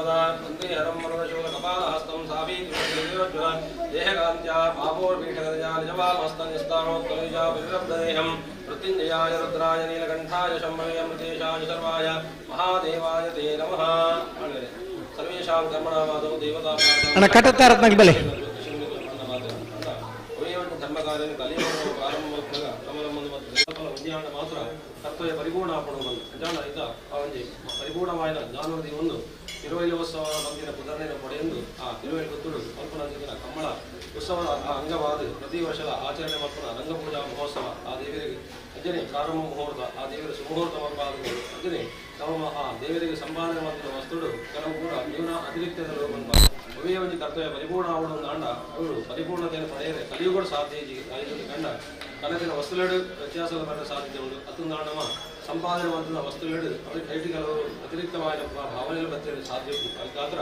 ಸರ್ವದಾ ವಂದೇ ಹರಂ ವರದಶೂಲ ಕಪಾಲಹಸ್తం ಸಾವೀತಿಜ್ವಲ ದೇಹಕಾಂತ್ಯಾ ಪಾಪೋರ್ಪೀಠಗದಜಾ ನಿಜವಾಮಹಸ್తం ನಿಸ್ತಾರೋತ್ತಮಜಾ ಪರಿರಬ್ಧದೇಹಂ ಮೃತ್ಯುಂಜಯಾಯ ರುದ್ರಾಯ ನೀಲಕಂಠಾಯ ಶಂಭವೇ ಅಮೃತೇಶಾಯ ಸರ್ವಾಯ ಮಹಾದೇವಾಯ ತೇ ನಮಃ. ಸರ್ವೇಷಾಂ ಕರ್ಮಣಾಮಾದೌ ದೇವತಾ ಅಣ್ಣ ಕಟತ್ತಾರತ್ನಾಗ ಬೆಲೆ ಧರ್ಮಕಾರ್ಯ ಕಲಿಯುಗ ಪ್ರಾರಂಭ ನಮ್ಮ ಮಾತ್ರ ಕರ್ತವ್ಯ ಪರಿಪೂರ್ಣ ಪಡುವುದು ಅಂಚಾನ ಇದ ಆ ಒಂಜಿ ಪರಿಪೂರ್ಣವಾಯಿನ ಜ್ಞಾನೋದಿ ಒಂದು ತಿರುವೈಲೋತ್ಸವ ಬಂದಿನ ಪುದರ್ಣೆನ ಪಡೆಯೆಂದು ಆ ತಿರುವೈಲು ಗೊತ್ತುಡು ಮಲ್ಪನಂಚಿನ ಕಮ್ಮಳ ಉತ್ಸವದ ಆ ಅಂಗವಾದ ಪ್ರತಿ ವರ್ಷದ ಆಚರಣೆ ಮಲ್ಪನ ರಂಗಪೂಜಾ ಮಹೋತ್ಸವ ಆ ದೇವರಿಗೆ ಅಂಜನೆ ಪ್ರಾರಂಭ ಮುಹೂರ್ತ ಆ ದೇವರ ಸುಮುಹೂರ್ತ ಮಲ್ಪಾದ ಅಂಜನೆ ನಮ್ಮ ಆ ದೇವರಿಗೆ ಸಂಪಾದನೆ ಮಾಡಿದ ವಸ್ತುಡು ಕೆಲವು ಕೂಡ ಜೀವನ ಅತಿರಿಕ್ತ ಬಂದ ಅವೇ ಒಂದು ಕರ್ತವ್ಯ ಪರಿಪೂರ್ಣ ಆವಡು ಅಂಡ ಅವರು ಪರಿಪೂರ್ಣತೆಯನ್ನು ಪಡೆಯದೆ ಕಲಿಯುಗಗಳು ಸಾಧ್ಯ ಕಂಡ ಕನಸಿನ ವಸ್ತುಲೆಡು ವ್ಯತ್ಯಾಸ ಬರಲು ಸಾಧ್ಯತೆ ಉಂಟು. ಅತ್ತುಂದಾಂಡಮ ಸಂಪಾದನೆ ಮಾಡಿದ ವಸ್ತುಲೆಡು ಅವರಿಗೆ ಕೈಟಿ ಕೆಲವರು ಅತಿರಿಕ್ತವಾದ ಭಾವನೆಗಳು ಬರ್ತೇವೆ ಸಾಧ್ಯ ಉಂಟು. ಅದಕ್ಕಾದ್ರ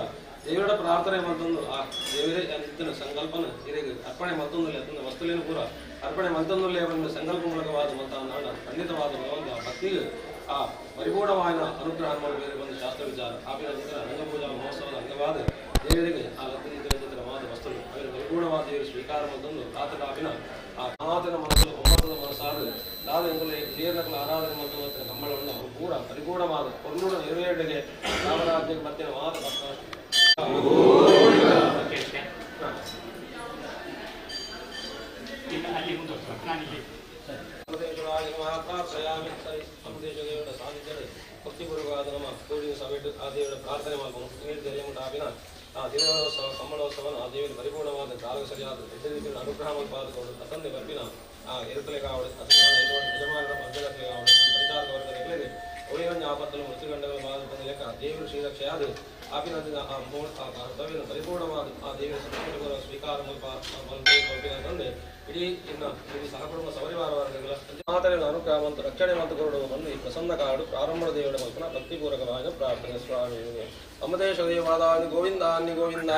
ದೇವರ ಪ್ರಾರ್ಥನೆ ಮತ್ತೊಂದು ಆ ದೇವರೇ ಇದ್ದನ ಸಂಕಲ್ಪನ ಹಿರಿಗೆ ಅರ್ಪಣೆ ಮತ್ತೊಂದು ಅತ್ತೊಂದು ವಸ್ತುಲೇನು ಕೂಡ ಅರ್ಪಣೆ ಮತ್ತೊಂದು ಅವನ ಸಂಕಲ್ಪ ಮೂಲಕವಾದ ಮತ ಖಂಡಿತವಾದ ಭಗವಂತ ಭಕ್ತಿಗೆ ಆ ಪರಿಪೂರ್ಣವಾದ ಅನುಗ್ರಹ ಬೇರೆ ಒಂದು ಶಾಸ್ತ್ರ ವಿಚಾರ ಆಪಿನ ನಂತರ ರಂಗಪೂಜಾ ಮಹೋತ್ಸವದ ಅಂಗವಾದ ದೇವರಿಗೆ ಆ ಲಗ್ನ ವಸ್ತು ಅವರ ಪರಿಪೂರ್ಣವಾದ ದೇವರು ಸ್ವೀಕಾರ ಮತ್ತೊಂದು ಆತಕಾಪಿನ ಆ ಮಾತಿನ ಮನಸ್ಸು ಒಮ್ಮತದ ಮನಸ್ಸಾದ ದಾದ ಎಂಬುದೇ ಹಿರಿಯರ ಆರಾಧನೆ ಮತ್ತು ಕಂಬಳವನ್ನು ಅವರು ಪೂರ ಪರಿಪೂರ್ಣವಾದ ಕೊಲ್ಲೂರ ನೆರವೇರಿಗೆ ರಾಮರಾಜ್ಯಕ್ಕೆ ಮತ್ತೆ ಮಾತ ಭಕ್ತಿಪೂರ್ವಕವಾದ ನಮ್ಮ ಪೂಜೆ ಸಭೆ ಆ ದೇವರ ಪ್ರಾರ್ಥನೆ ಮಾಡಬಹುದು. ಆ ದಿನೋತ್ಸವ ಕಮ್ಮಳೋತ್ಸವನ ಆ ದೇವರ ಪರಿಪೂರ್ಣವಾದ ಕಾಲಕ್ಕೆ ಸರಿಯಾದ ರೀತಿಯ ಅನುಗ್ರಹ ಪಾಲ್ಕೊಂಡು ತಂದೆ ಬರ್ಪಿನ ಆ ಎರುಕಲೆ ಕಾವಡು ಯಜಮಾನರ ಮಧ್ಯಲಕ್ಕೆ ಕಾವಡು ಪರಿಚಾರಕ ವರ್ಗಗಳಿಗೆ ಒಡೆಯೊಂದು ಆಪತ್ತಲು ಮೃತ್ಯುಗಂಡಗಳ ಮಾದ ಲೆಕ್ಕ ದೇವರು ಶ್ರೀರಕ್ಷೆಯಾದ ಆಪಿನ ಆ ಆ ಕರ್ತವ್ಯನ ಪರಿಪೂರ್ಣವಾದ ಆ ದೇವರ ಸಂಪೂರ್ಣ ಸ್ವೀಕಾರ ತಂದೆ ಇಡೀ ಇನ್ನ ಇಡೀ ಸಹಕುಟುಂಬ ಸಪರಿವಾರ ವರ್ಗಗಳ ಮಾತರಿನ ಅನುಗ್ರಹ ಮತ್ತು ರಕ್ಷಣೆ ಮತ್ತು ಕೊರಡುವ ಬಂದು ಈ ಪ್ರಸನ್ನ ಕಾಡು ಪ್ರಾರಂಭ ದೇವರ ಮಲ್ಪನ ಭಕ್ತಿಪೂರ್ವಕವಾದ ಪ್ರಾರ್ಥನೆ ಸ್ವಾಮಿ ಅಮದೇಶ ದೇವಾದ ಗೋವಿಂದ ಅನ್ನಿ ಗೋವಿಂದ.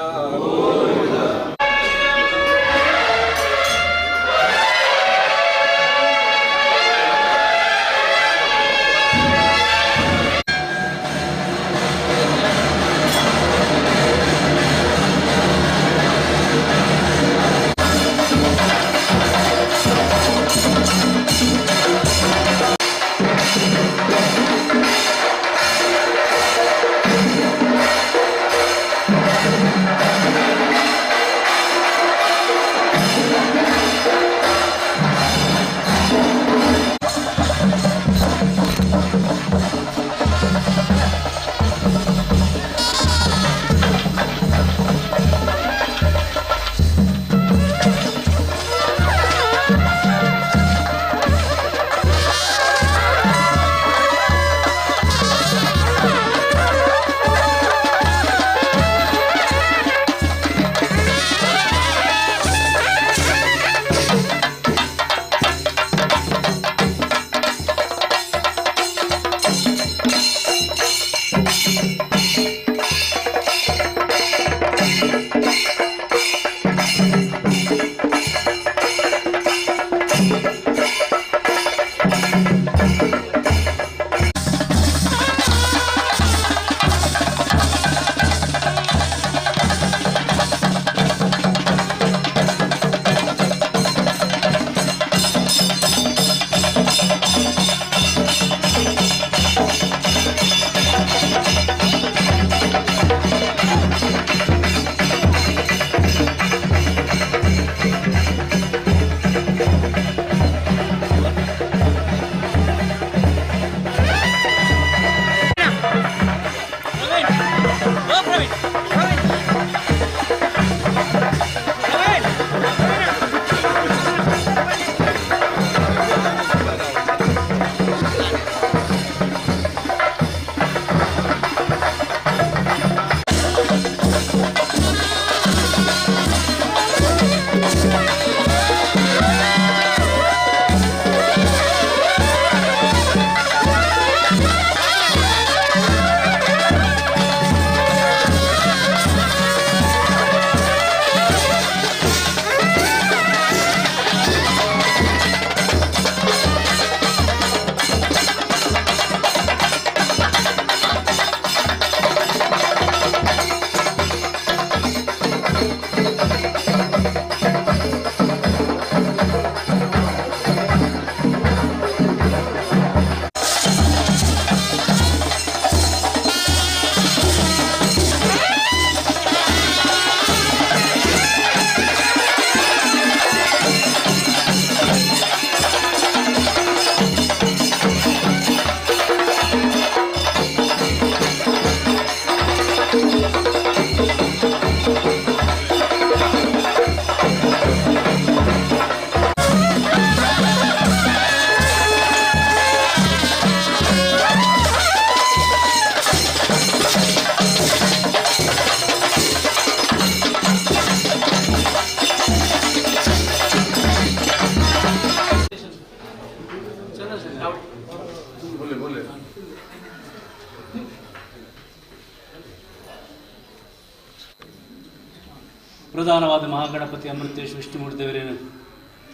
ಪ್ರಧಾನವಾದ ಮಹಾಗಣಪತಿ ಅಮೃತೇಶ್ ವಿಷ್ಣುಮೂರ್ತಿ ದೇವರೇನು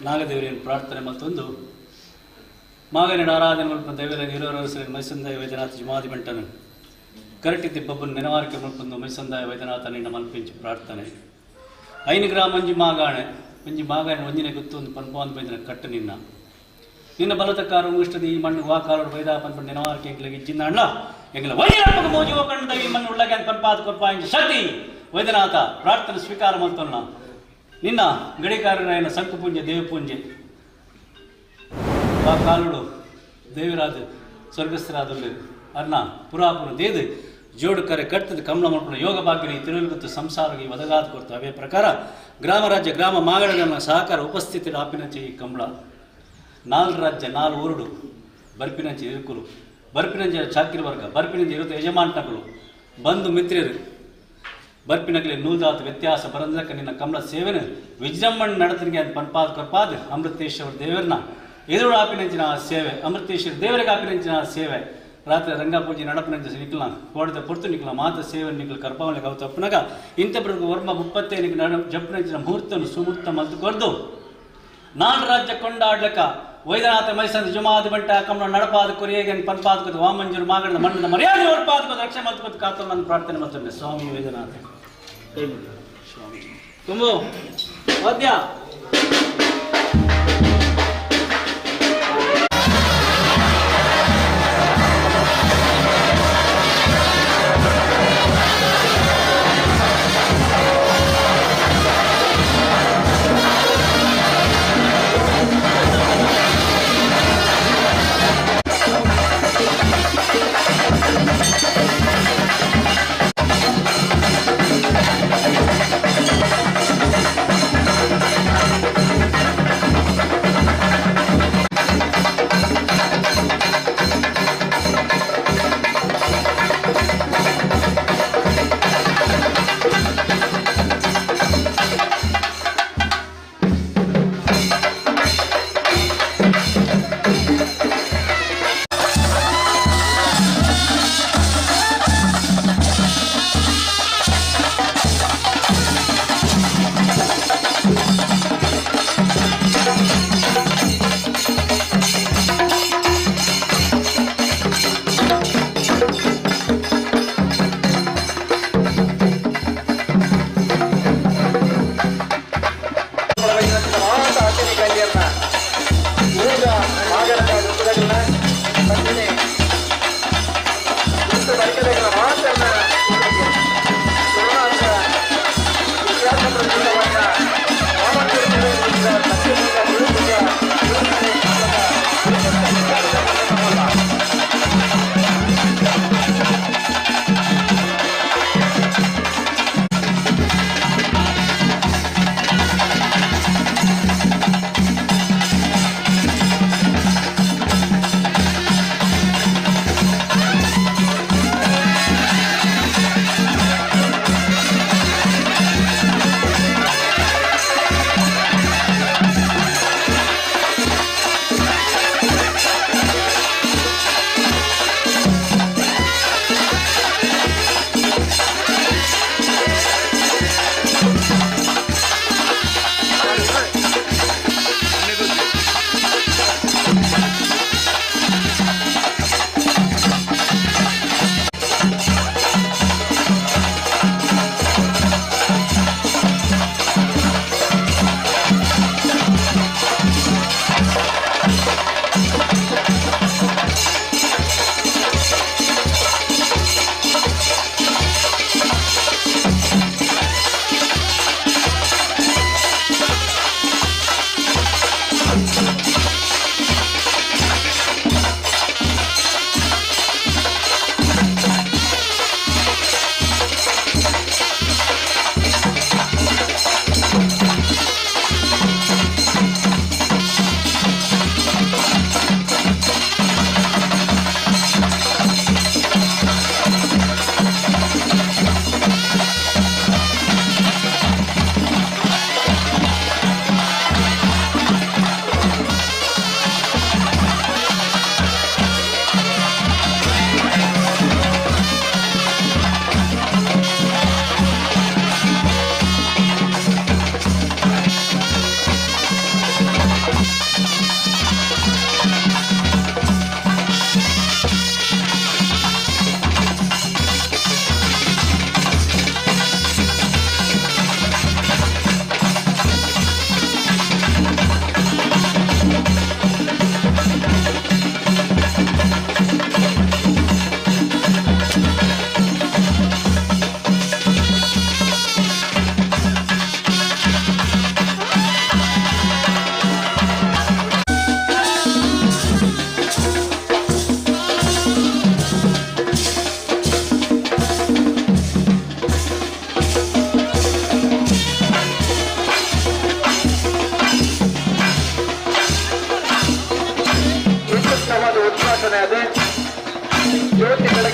ನಾಗದೇವರೇನು ಪ್ರಾರ್ಥನೆ ಮತ್ತೊಂದು ಮಾಗನಿಡ ಆರಾಧನೆ ಮಲ್ಪನ ದೇವರ ನೀರೋರಸರ ಮೈಸಂದಾಯ ವೈದ್ಯನಾಥ ಜುಮಾದಿ ಬಂಟನು ಕರಟಿ ತಿಬ್ಬಬ್ಬನ ನೆನವಾರಿಕೆ ಮಲ್ಪಂದು ಮೈಸಂದಾಯ ವೈದ್ಯನಾಥ ನಿನ್ನ ಮಲ್ಪಿಂಚು ಪ್ರಾರ್ಥನೆ. ಐನು ಗ್ರಾಮ ಒಂಜಿ ಮಾಗಾಣೆ ಒಂಜಿ ಮಾಗಾಣೆ ಒಂಜಿನ ಗೊತ್ತು ಒಂದು ಪನ್ಪವಾನ್ ಬೈದನ ಕಟ್ಟು ನಿನ್ನ ನಿನ್ನ ಬಲತಕ್ಕಾರ ಉಂಗುಷ್ಟದ ಈ ಮಣ್ಣು ವಾಕಾಲೋಡು ಬೈದ ಪನ್ಪಂಡು ನೆನವಾರಿಕೆ ಎಂಗ್ಲಿಗೆ ಇಜ್ಜಿಂದ ಅಣ್ಣ ಎಂಗ್ಲ ವೈರಪ್ಪಗ ಮೋಜಿ ಕಂಡದ ಈ ಮಣ್ಣು ಉಳ್ಳಗೆ ಪನ್ಪಾದ ಕೊರ್ಪ ಇಂಚ ಶಕ್ತಿ ವೈದ್ಯನಾಥ ಪ್ರಾರ್ಥನೆ ಸ್ವೀಕಾರ ಮಲ್ತೊನ್ನ ನಿನ್ನ ಗಡಿಕಾರರಾಯನ ಸಂಕುಪೂಂಜೆ ದೇವಪೂಂಜೆ ಆ ಕಾಲುಡು ದೇವಿರಾಜ ಸ್ವರ್ಗಸ್ಥರಾದಲ್ಲಿ ಅರ್ಣ ಪುರಾಪುರ ದೇದು ಜೋಡು ಕರೆ ಕಟ್ಟದ ಕಮಲ ಮಲ್ಪುನ ಯೋಗ ಭಾಗ್ಯನಿ ತಿರುಗುತ್ತು ಸಂಸಾರ ಒದಗಾದ ಕೊಡ್ತು. ಅವೇ ಪ್ರಕಾರ ಗ್ರಾಮ ರಾಜ್ಯ ಗ್ರಾಮ ಮಾಗಡಗಳ ಸಹಕಾರ ಉಪಸ್ಥಿತಿ ಆಪಿನಂಚೆ ಈ ಕಮಲ ನಾಲ್ ರಾಜ್ಯ ನಾಲ್ ಊರುಡು ಬರ್ಪಿನಂಚೆ ಇರುಕುಲು ಬರ್ಪಿನಂಚೆ ಚಾಕಿರಿ ವರ್ಗ ಬರ್ಪಿನಂಚೆ ಇರುತ್ತೆ ಯಜಮಾನ್ಟಗಳು ಬಂಧು ಮಿತ್ರರು ಬರ್ಪಿನಗಲಿ ನೂದಾದ ವ್ಯತ್ಯಾಸ ಬರಂದಕ ನಿನ್ನ ಕಮಲ ಸೇವೆನ ವಿಜೃಂಭಣೆ ನಡತನಿಗೆ ಅಂತ ಪನ್ಪಾದ ಕೊರ್ಪಾದ ಅಮೃತೇಶ್ವರ ದೇವರನ್ನ ಎದುರು ಆಪಿನಂಚಿನ ಸೇವೆ ಅಮೃತೇಶ್ವರ ದೇವರಿಗೆ ಆಪಿನಂಚಿನ ಸೇವೆ ರಾತ್ರಿ ರಂಗಪೂಜೆ ನಡಪನಂಚ ನಿಕ್ಲ ಕೋಡದ ಪೊರ್ತು ನಿಕ್ಲ ಮಾತ ಸೇವೆ ನಿಕ್ಲ ಕರ್ಪಾವಳಿಗೆ ಅವು ತಪ್ಪನಾಗ ಇಂಥ ಪ್ರಭು ವರ್ಮ ಮುಪ್ಪತ್ತೈನಿಗೆ ನಡ ಜಪ್ಪನಂಚಿನ ಮುಹೂರ್ತನು ಸುಮೂರ್ತ ಮಲ್ತು ಕೊರ್ದು ನಾಲ್ ರಾಜ್ಯ ಕೊಂಡಾಡ್ಲಕ ವೈದ್ಯನಾಥ ಮೈಸಂದ ಜುಮಾದ ಬಂಟ ಕಮಲ ನಡಪಾದ ಕೊರಿಯಗೆ ಪನ್ಪಾದ ಕೊದ್ದು ವಾಮಂಜೂರು ಮಾಗಡದ ಮಣ್ಣದ ಮರ್ಯಾದೆ ಒರ್ಪಾದ ಕೊದ್ದು ರಕ್ಷೆ ಮಲ್ತು ಕಾತು ನಾನು ಪ್ರಾರ್ಥನೆ ಮಾಡ್ತೇನೆ. ಸ್ವಾಮಿ ವೈದ್ಯನಾಥ ಸ್ವಾಮಿ ತುಂಬು ವಾದ್ಯ.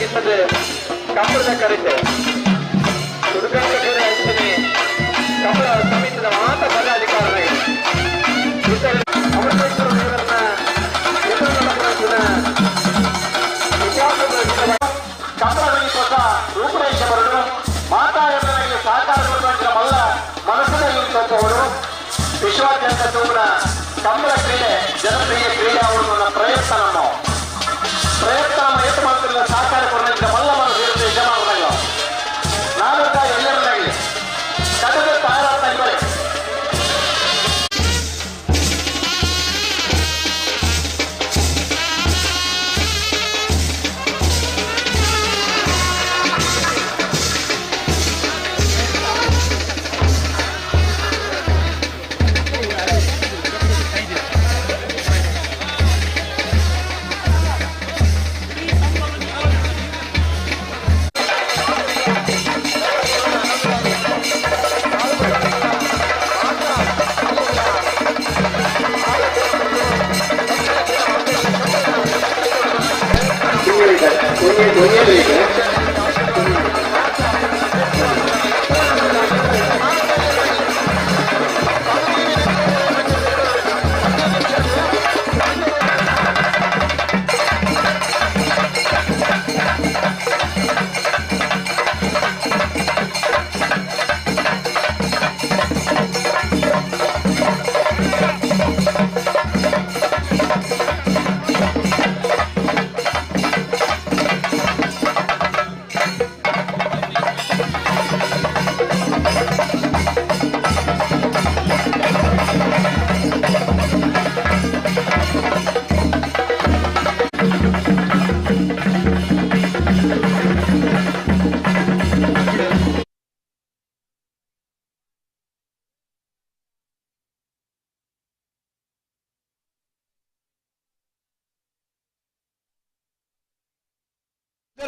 ಇಪ್ಪತ್ತು ಕಂಬಳದ ಕರೆಂಟ್ ದುರ್ಗಂಗರ ಅಂಚನೆ ಕಂಬಳ ಸಮಿತಿಯ ಮಾತ ಪದಾಧಿಕಾರಿಗಳು ಅಮೃತೇಶ್ವರ ದೇವರನ್ನ ಕಂಬಳದಲ್ಲಿ ಹೊಸ ರೂಪುರೇಷೆ ಬರಲು ಮಾತಾ ಎಲ್ಲರಿಗೆ ಸಹಕಾರ ಕೊಡುವಂತಹ ಮಲ್ಲ ಮನಸ್ಸಿನಲ್ಲಿ ಇರ್ತಕ್ಕವರು ವಿಶ್ವಾದ್ಯಂತ ತೂಗುನ ಕಂಬಳ ಕ್ರೀಡೆ ಜನಪ್ರಿಯ ಕ್ರೀಡೆ ಅವರ ಪ್ರಯತ್ನ ನಮ್ಮ ಪ್ರಯತ್ನ ಏತು ಮಾಡ್ತಿಲ್ಲ ಸಹಕಾರ ಕೊಡುವಂತ ಮಲ್ಲ ಮನಸ್ಸು ಇರುತ್ತೆ ಯಜಮಾನರಾಗ ನಾನು ಎಲ್ಲರನ್ನಾಗಲಿ ಕಟ್ಟದ ತಯಾರಾಗ್ತಾ ಇದ್ದಾರೆ.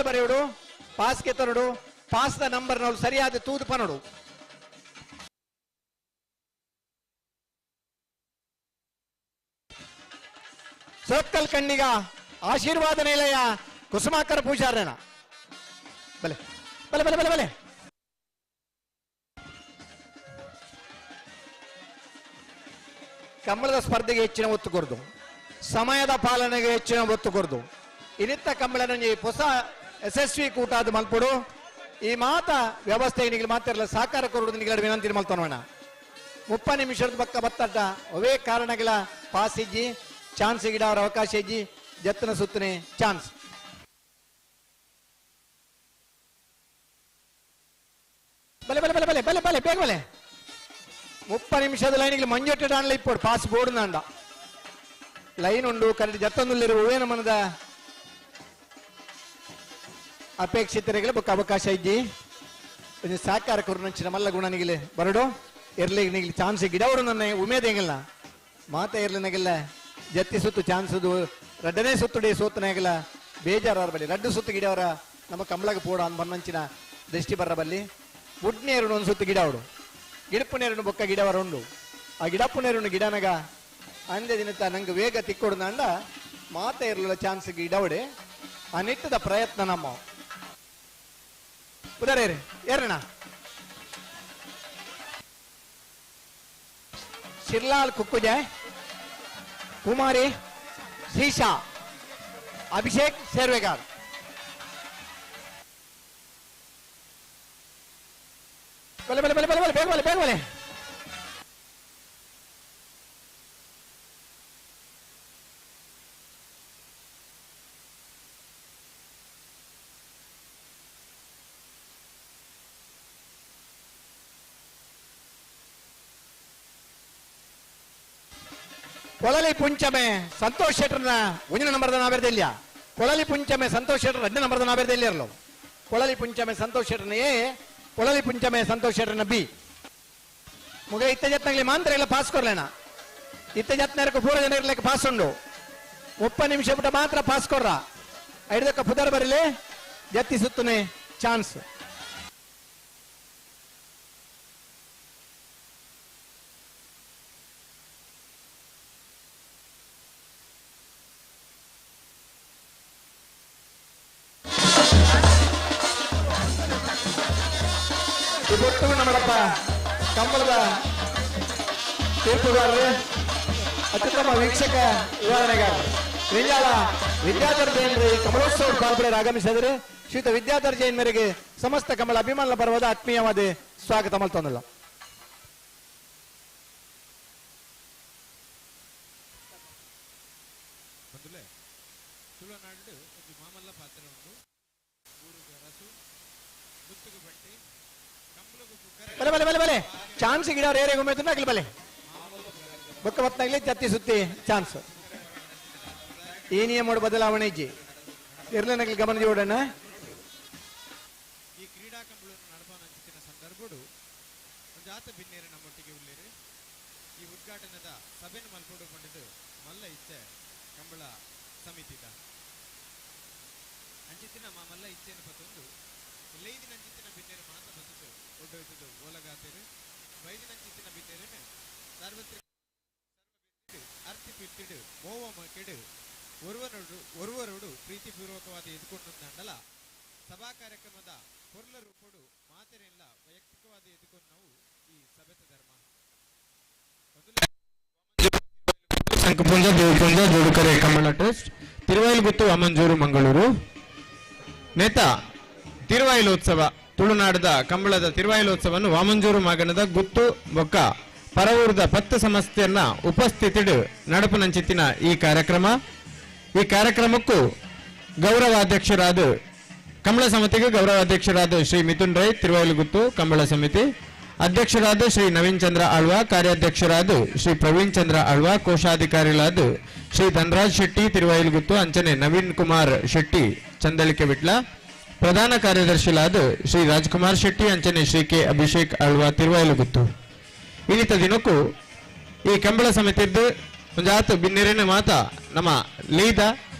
ಬರೆಯೋಡು ಪಾಸ್ಗೆ ತರಡು ಪಾಸ್ದ ನಂಬರ್ ನಾವು ಸರಿಯಾದ ತೂದು ಪನೋಡು. ಸೋತ್ಕಲ್ ಕಣ್ಣಿಗ ಆಶೀರ್ವಾದ ನಿಲಯ ಕುಸುಮಾಕರ ಪೂಜಾರನ ಬಲೆ ಬಲೆ ಬಲೆ ಬಲೆ ಬಲೆ. ಕಂಬಳದ ಸ್ಪರ್ಧೆಗೆ ಹೆಚ್ಚಿನ ಒತ್ತು ಕೊರದು, ಸಮಯದ ಪಾಲನೆಗೆ ಹೆಚ್ಚಿನ ಒತ್ತು ಕೊರದು. ಇನ್ನಿತ್ತ ಕಂಬಳನ ಹೊಸ ಯಶಸ್ವಿ ಕೂಟ ಅದು ಮಲ್ಪಡು. ಈ ಮಾತ ವ್ಯವಸ್ಥೆ ನಿಗಲು ಮಾತಿರಲ್ಲ ಸಹಕಾರ ಕೊರಡು ನಿಗಲ ವಿನಂತಿ ಮಲ್ತೋಣ. 30 ನಿಮಿಷದ ಪಕ್ಕ ಬತ್ತಡ್ಡ ಅವೇ ಕಾರಣಗಳ ಪಾಸ್ ಇಜ್ಜಿ ಚಾನ್ಸ್ ಗಿಡ ಅವರ ಅವಕಾಶ ಇಜ್ಜಿ ಜತ್ತನ ಸುತ್ತನೆ ಚಾನ್ಸ್. ಬಲೆ ಬಲೆ ಬಲೆ ಬಲೆ ಬಲೆ ಬಲೆ ಬೇಗ ಬಲೆ. 30 ನಿಮಿಷದ ಲೈನ್ಗೆ ಮಂಜೊಟ್ಟೆ ಡಾನ್ಲ ಇಪ್ಪೋಡು ಪಾಸ್ ಬೋರ್ಡ್ ನಂಡ ಲೈನ್ ಉಂಡು ಕರೆಕ್ಟ್ ಜತ್ತೊಂದುಲ್ಲಿರುವ ಹೂವೇನ ಮನದ ಅಪೇಕ್ಷಿತರಿಗೆ ಬೊಕ್ಕ ಅವಕಾಶ ಇಜ್ಜಿ ಸಹಕಾರ ಕೊರು ಮಲ್ಲ ಗುಣನಿಗಿಲೆ ಬರಡು ಎರ್ಲಿ ನಿಗಿಲಿ ಚಾನ್ಸ್ ಗಿಡವರು ನನ್ನ ಉಮೇದ ಹೆಂಗಿಲ್ಲ ಮಾತ ಎರ್ಲಿನಾಗೆಲ್ಲ ಜತ್ತಿ ಸುತ್ತು ಚಾನ್ಸದು ರಡ್ಡನೇ ಸುತ್ತುಡಿ ಸೋತನಾಗಲ್ಲ ಬೇಜಾರ ಬಲ್ಲಿ ರಡ್ಡು ಸುತ್ತು ಗಿಡವರ ನಮ್ಮ ಕಂಬಳಗ ಪೋಡ ಅಂದ್ ಬನ್ನಂಚಿನ ದೃಷ್ಟಿ ಬರ್ರ ಬಲ್ಲಿ ಬುಡ್ನೇರುನು ಒಂದು ಸುತ್ತು ಗಿಡವಡು ಗಿಡಪ್ಪು ಬೊಕ್ಕ ಗಿಡವರ ಉಂಡು ಆ ಗಿಡಪ್ಪು ನೇರುನು ಗಿಡನಗ ಅಂದೆ ದಿನತ ನಂಗೆ ವೇಗ ತಿಕ್ಕೊಡು ನಂಡ ಮಾತ ಇರಲಿಲ್ಲ ಚಾನ್ಸ್ ಗಿಡವಡೆ ಆ ನಿಟ್ಟದ ಪ್ರಯತ್ನ ನಮ್ಮ ಉದಾರೇರಿ ಏರಣ ಶಿರ್ಲಾಲ್ ಕುಕ್ಕುಜೆ ಕುಮಾರಿ ಶ್ರೀಶಾ ಅಭಿಷೇಕ್ ಸೇರ್ವೆಗಾರ್ ಬಲೆ ಬಲೆ ಬಲೆ ಬಲೆ ಬಲೆ ಬೇಗ ಬಲೆ ಬೇಗ ಬಲೆ. ಕೊಳಲಿ ಪುಂಚಮೆ ಸಂತೋಷ್ ಶೆಟ್ಟರ್ನ ಒಂದಿನ ನಂಬರ್ದ ನಾವೆರ್ದೆಲ್ಲ ಕೊಳಲಿ ಪುಂಚಮೆ ಸಂತೋಷ್ ಶೆಟ್ಟರ್ 2 ನಂಬರ್ದ ನಾವೆರ್ದೆಲ್ಲ ಇರಲು ಕೊಳಲಿ ಪುಂಚಮೆ ಸಂತೋಷ್ ಶೆಟ್ಟರ್ನ ಎ ಕೊಳಲಿ ಪುಂಚಮೆ ಸಂತೋಷ್ ಶೆಟ್ಟರ್ನ ಬಿ ಮುಗ ಇತ್ತ ಜತ್ನಾಗಲಿ ಮಾಂತ್ರ ಎಲ್ಲ ಪಾಸ್ ಕೊರ್ಲೇನ ಇತ್ತ ಜತ್ನರಕ್ಕೆ ಪೂರ ಜನ ಇರ್ಲಿಕ್ಕೆ ಪಾಸ್ ಉಂಡು 30 ನಿಮಿಷ ಬಿಟ್ಟ ಮಾತ್ರ ಪಾಸ್ ಕೊರ್ರ ಐದಕ್ಕ ಪುದರ್ ಬರಲಿ ಜತ್ತಿ ಸುತ್ತನೆ ಚಾನ್ಸ್. ಈ ಬೊಟ್ಟು ನಮ್ಮಡಪ್ಪ ಕಂಬಳದ ತೀರ್ಪುಗಾರರು, ಅತ್ಯುತ್ತಮ ವೀಕ್ಷಕ ವಿವರಣೆಗಾರರು ವಿಂಜಾಳ ವಿದ್ಯಾಧರ್ ಜೈನ್ ಕಮಲೋತ್ಸವ ಪಾಲ್ಪಡೆಯರು ಆಗಮಿಸಿದರೆ ಶ್ರೀಯುತ ವಿದ್ಯಾಧರ್ ಜೈನ್ ಮೇರೆಗೆ ಸಮಸ್ತ ಕಮಲ ಅಭಿಮಾನ ಪರ್ವದ ಆತ್ಮೀಯವಾದ ಸ್ವಾಗತ ಮಲ್ತೊಂದಲ್ಲ. ಬಲೆ ಬಲೆ ಬಲೆ ಬಲೆ ಚಾನ್ಸ್ ಗಿಡ ರೇರೆ ಗುಮ್ಮೆತ್ತುಂಡು ಬಲೆ ಬೊಕ್ಕ ಬತ್ನಾಗ್ಲಿ ಜತ್ತಿ ಸುತ್ತಿ ಚಾನ್ಸ್. ಈ ನಿಯಮ ಬದಲಾವಣೆ ಇಜ್ಜಿ ಇರ್ಲನಗಲಿ ಗಮನ ಜೋಡಣ್ಣ. ಈ ಕ್ರೀಡಾ ಕಂಬಳನ್ನು ನಡಪಾನಂಚಿನ ಸಂದರ್ಭಡು ಒಂಜಾತ ಬಿನ್ನೇರು ನಮ್ಮೊಟ್ಟಿಗೆ ಉಳ್ಳೇರು. ಈ ಉದ್ಘಾಟನದ ಸಭೆಯನ್ನು ಮಲ್ಪೊಡು ಪಂಡಿತು ಮಲ್ಲ ಇಚ್ಛೆ ಕಂಬಳ ಸಮಿತಿದ ಅಂಚಿತ್ತಿನ ಮಲ್ಲ ಇಚ್ಛೆಯನ್ನು ಪತ್ತೊಂದು ಲೈದಿನ ಅಂಚಿತ್ತಿನ ಬಿನ್ನೇರು ಮಾತ ಬತ್ತದು ಒಡ್ಡೋಯ್ತದು ಓಲಗಾತೇರು ಬೈದಿನ ಅಂಚಿತ್ತಿನ ಬಿನ್ನೇರನ್ನು ಸಾರ್ವತ್ರಿಕ ಅರ್ತಿ ಪಿರ್ತಿಡು ಮೋವ ಮಕೆಡು ಒರುವರೋಡು ಪ್ರೀತಿಪೂರ್ವಕವಾದ ಎದುಕೊಂಡು ಸಭಾ ಕಾರ್ಯಕ್ರಮದ ಪೊರ್ಲ ರೂಪಡು ಮಾತೆರೆಲ್ಲ ವೈಯಕ್ತಿಕವಾದ ಎದುಕೊಂಡು ನಾವು ಈ ಸಭೆತ ಧರ್ಮ. ಶಂಕುಪುಂಜ ದೇವಪುಂಜ ಜೋಡುಕರೆ ಕಂಬಳ ಟ್ರಸ್ಟ್ ತಿರುವಾಯಿಲುಗುತ್ತು ವಾಮಂಜೂರು ಮಂಗಳೂರು. ನೇತಾ ತಿರುವಾಯಿಲೋತ್ಸವ ತುಳುನಾಡದ ಕಂಬಳದ ತಿರುವಾಯಿಲೋತ್ಸವವನ್ನು ವಾಮಂಜೂರು ಮಾಗಣದ ಗುತ್ತು ಬೊಕ್ಕ ಪರವೂರದ 10 ಸಂಸ್ಥೆಯನ್ನ ಉಪಸ್ಥಿತಿಡು ನಡಪುನಂಚಿತ್ತಿನ ಈ ಕಾರ್ಯಕ್ರಮ. ಈ ಕಾರ್ಯಕ್ರಮಕ್ಕೂ ಗೌರವಾಧ್ಯಕ್ಷರಾದ ಕಂಬಳ ಸಮಿತಿಗೆ ಗೌರವಾಧ್ಯಕ್ಷರಾದ ಶ್ರೀ ಮಿಥುನ್ ರೈ ತಿರುವಾಯಿಲುಗುತ್ತು ಕಂಬಳ ಸಮಿತಿ ಅಧ್ಯಕ್ಷರಾದ ಶ್ರೀ ನವೀನ್ ಚಂದ್ರ ಆಳ್ವಾ, ಕಾರ್ಯಾಧ್ಯಕ್ಷರಾದ ಶ್ರೀ ಪ್ರವೀಣ್ ಚಂದ್ರ ಆಳ್ವಾ, ಕೋಶಾಧಿಕಾರಿಗಳಾದ ಶ್ರೀ ಧನರಾಜ್ ಶೆಟ್ಟಿ ತಿರುವಾಯಿಲುಗುತ್ತು ಅಂಚನೆ ನವೀನ್ ಕುಮಾರ್ ಶೆಟ್ಟಿ ಚಂದಳಿಕೆ ವಿಟ್ಲ, ಪ್ರಧಾನ ಕಾರ್ಯದರ್ಶಿಗಳಾದ ಶ್ರೀ ರಾಜ್ಕುಮಾರ್ ಶೆಟ್ಟಿ ಅಂಚನೆ ಶ್ರೀ ಕೆ ಅಭಿಷೇಕ್ ಆಳ್ವಾ ತಿರುವಾಯಿಲುಗುತ್ತು. ಇನ್ನಿತ ದಿನಕ್ಕೂ ಈ ಕಂಬಳ ಸಮಿತಿದ್ದು ಒಂಜಾತು ಬಿನ್ನೆರೆನ ಮಾತ ನಮ್ಮ ಲೀದ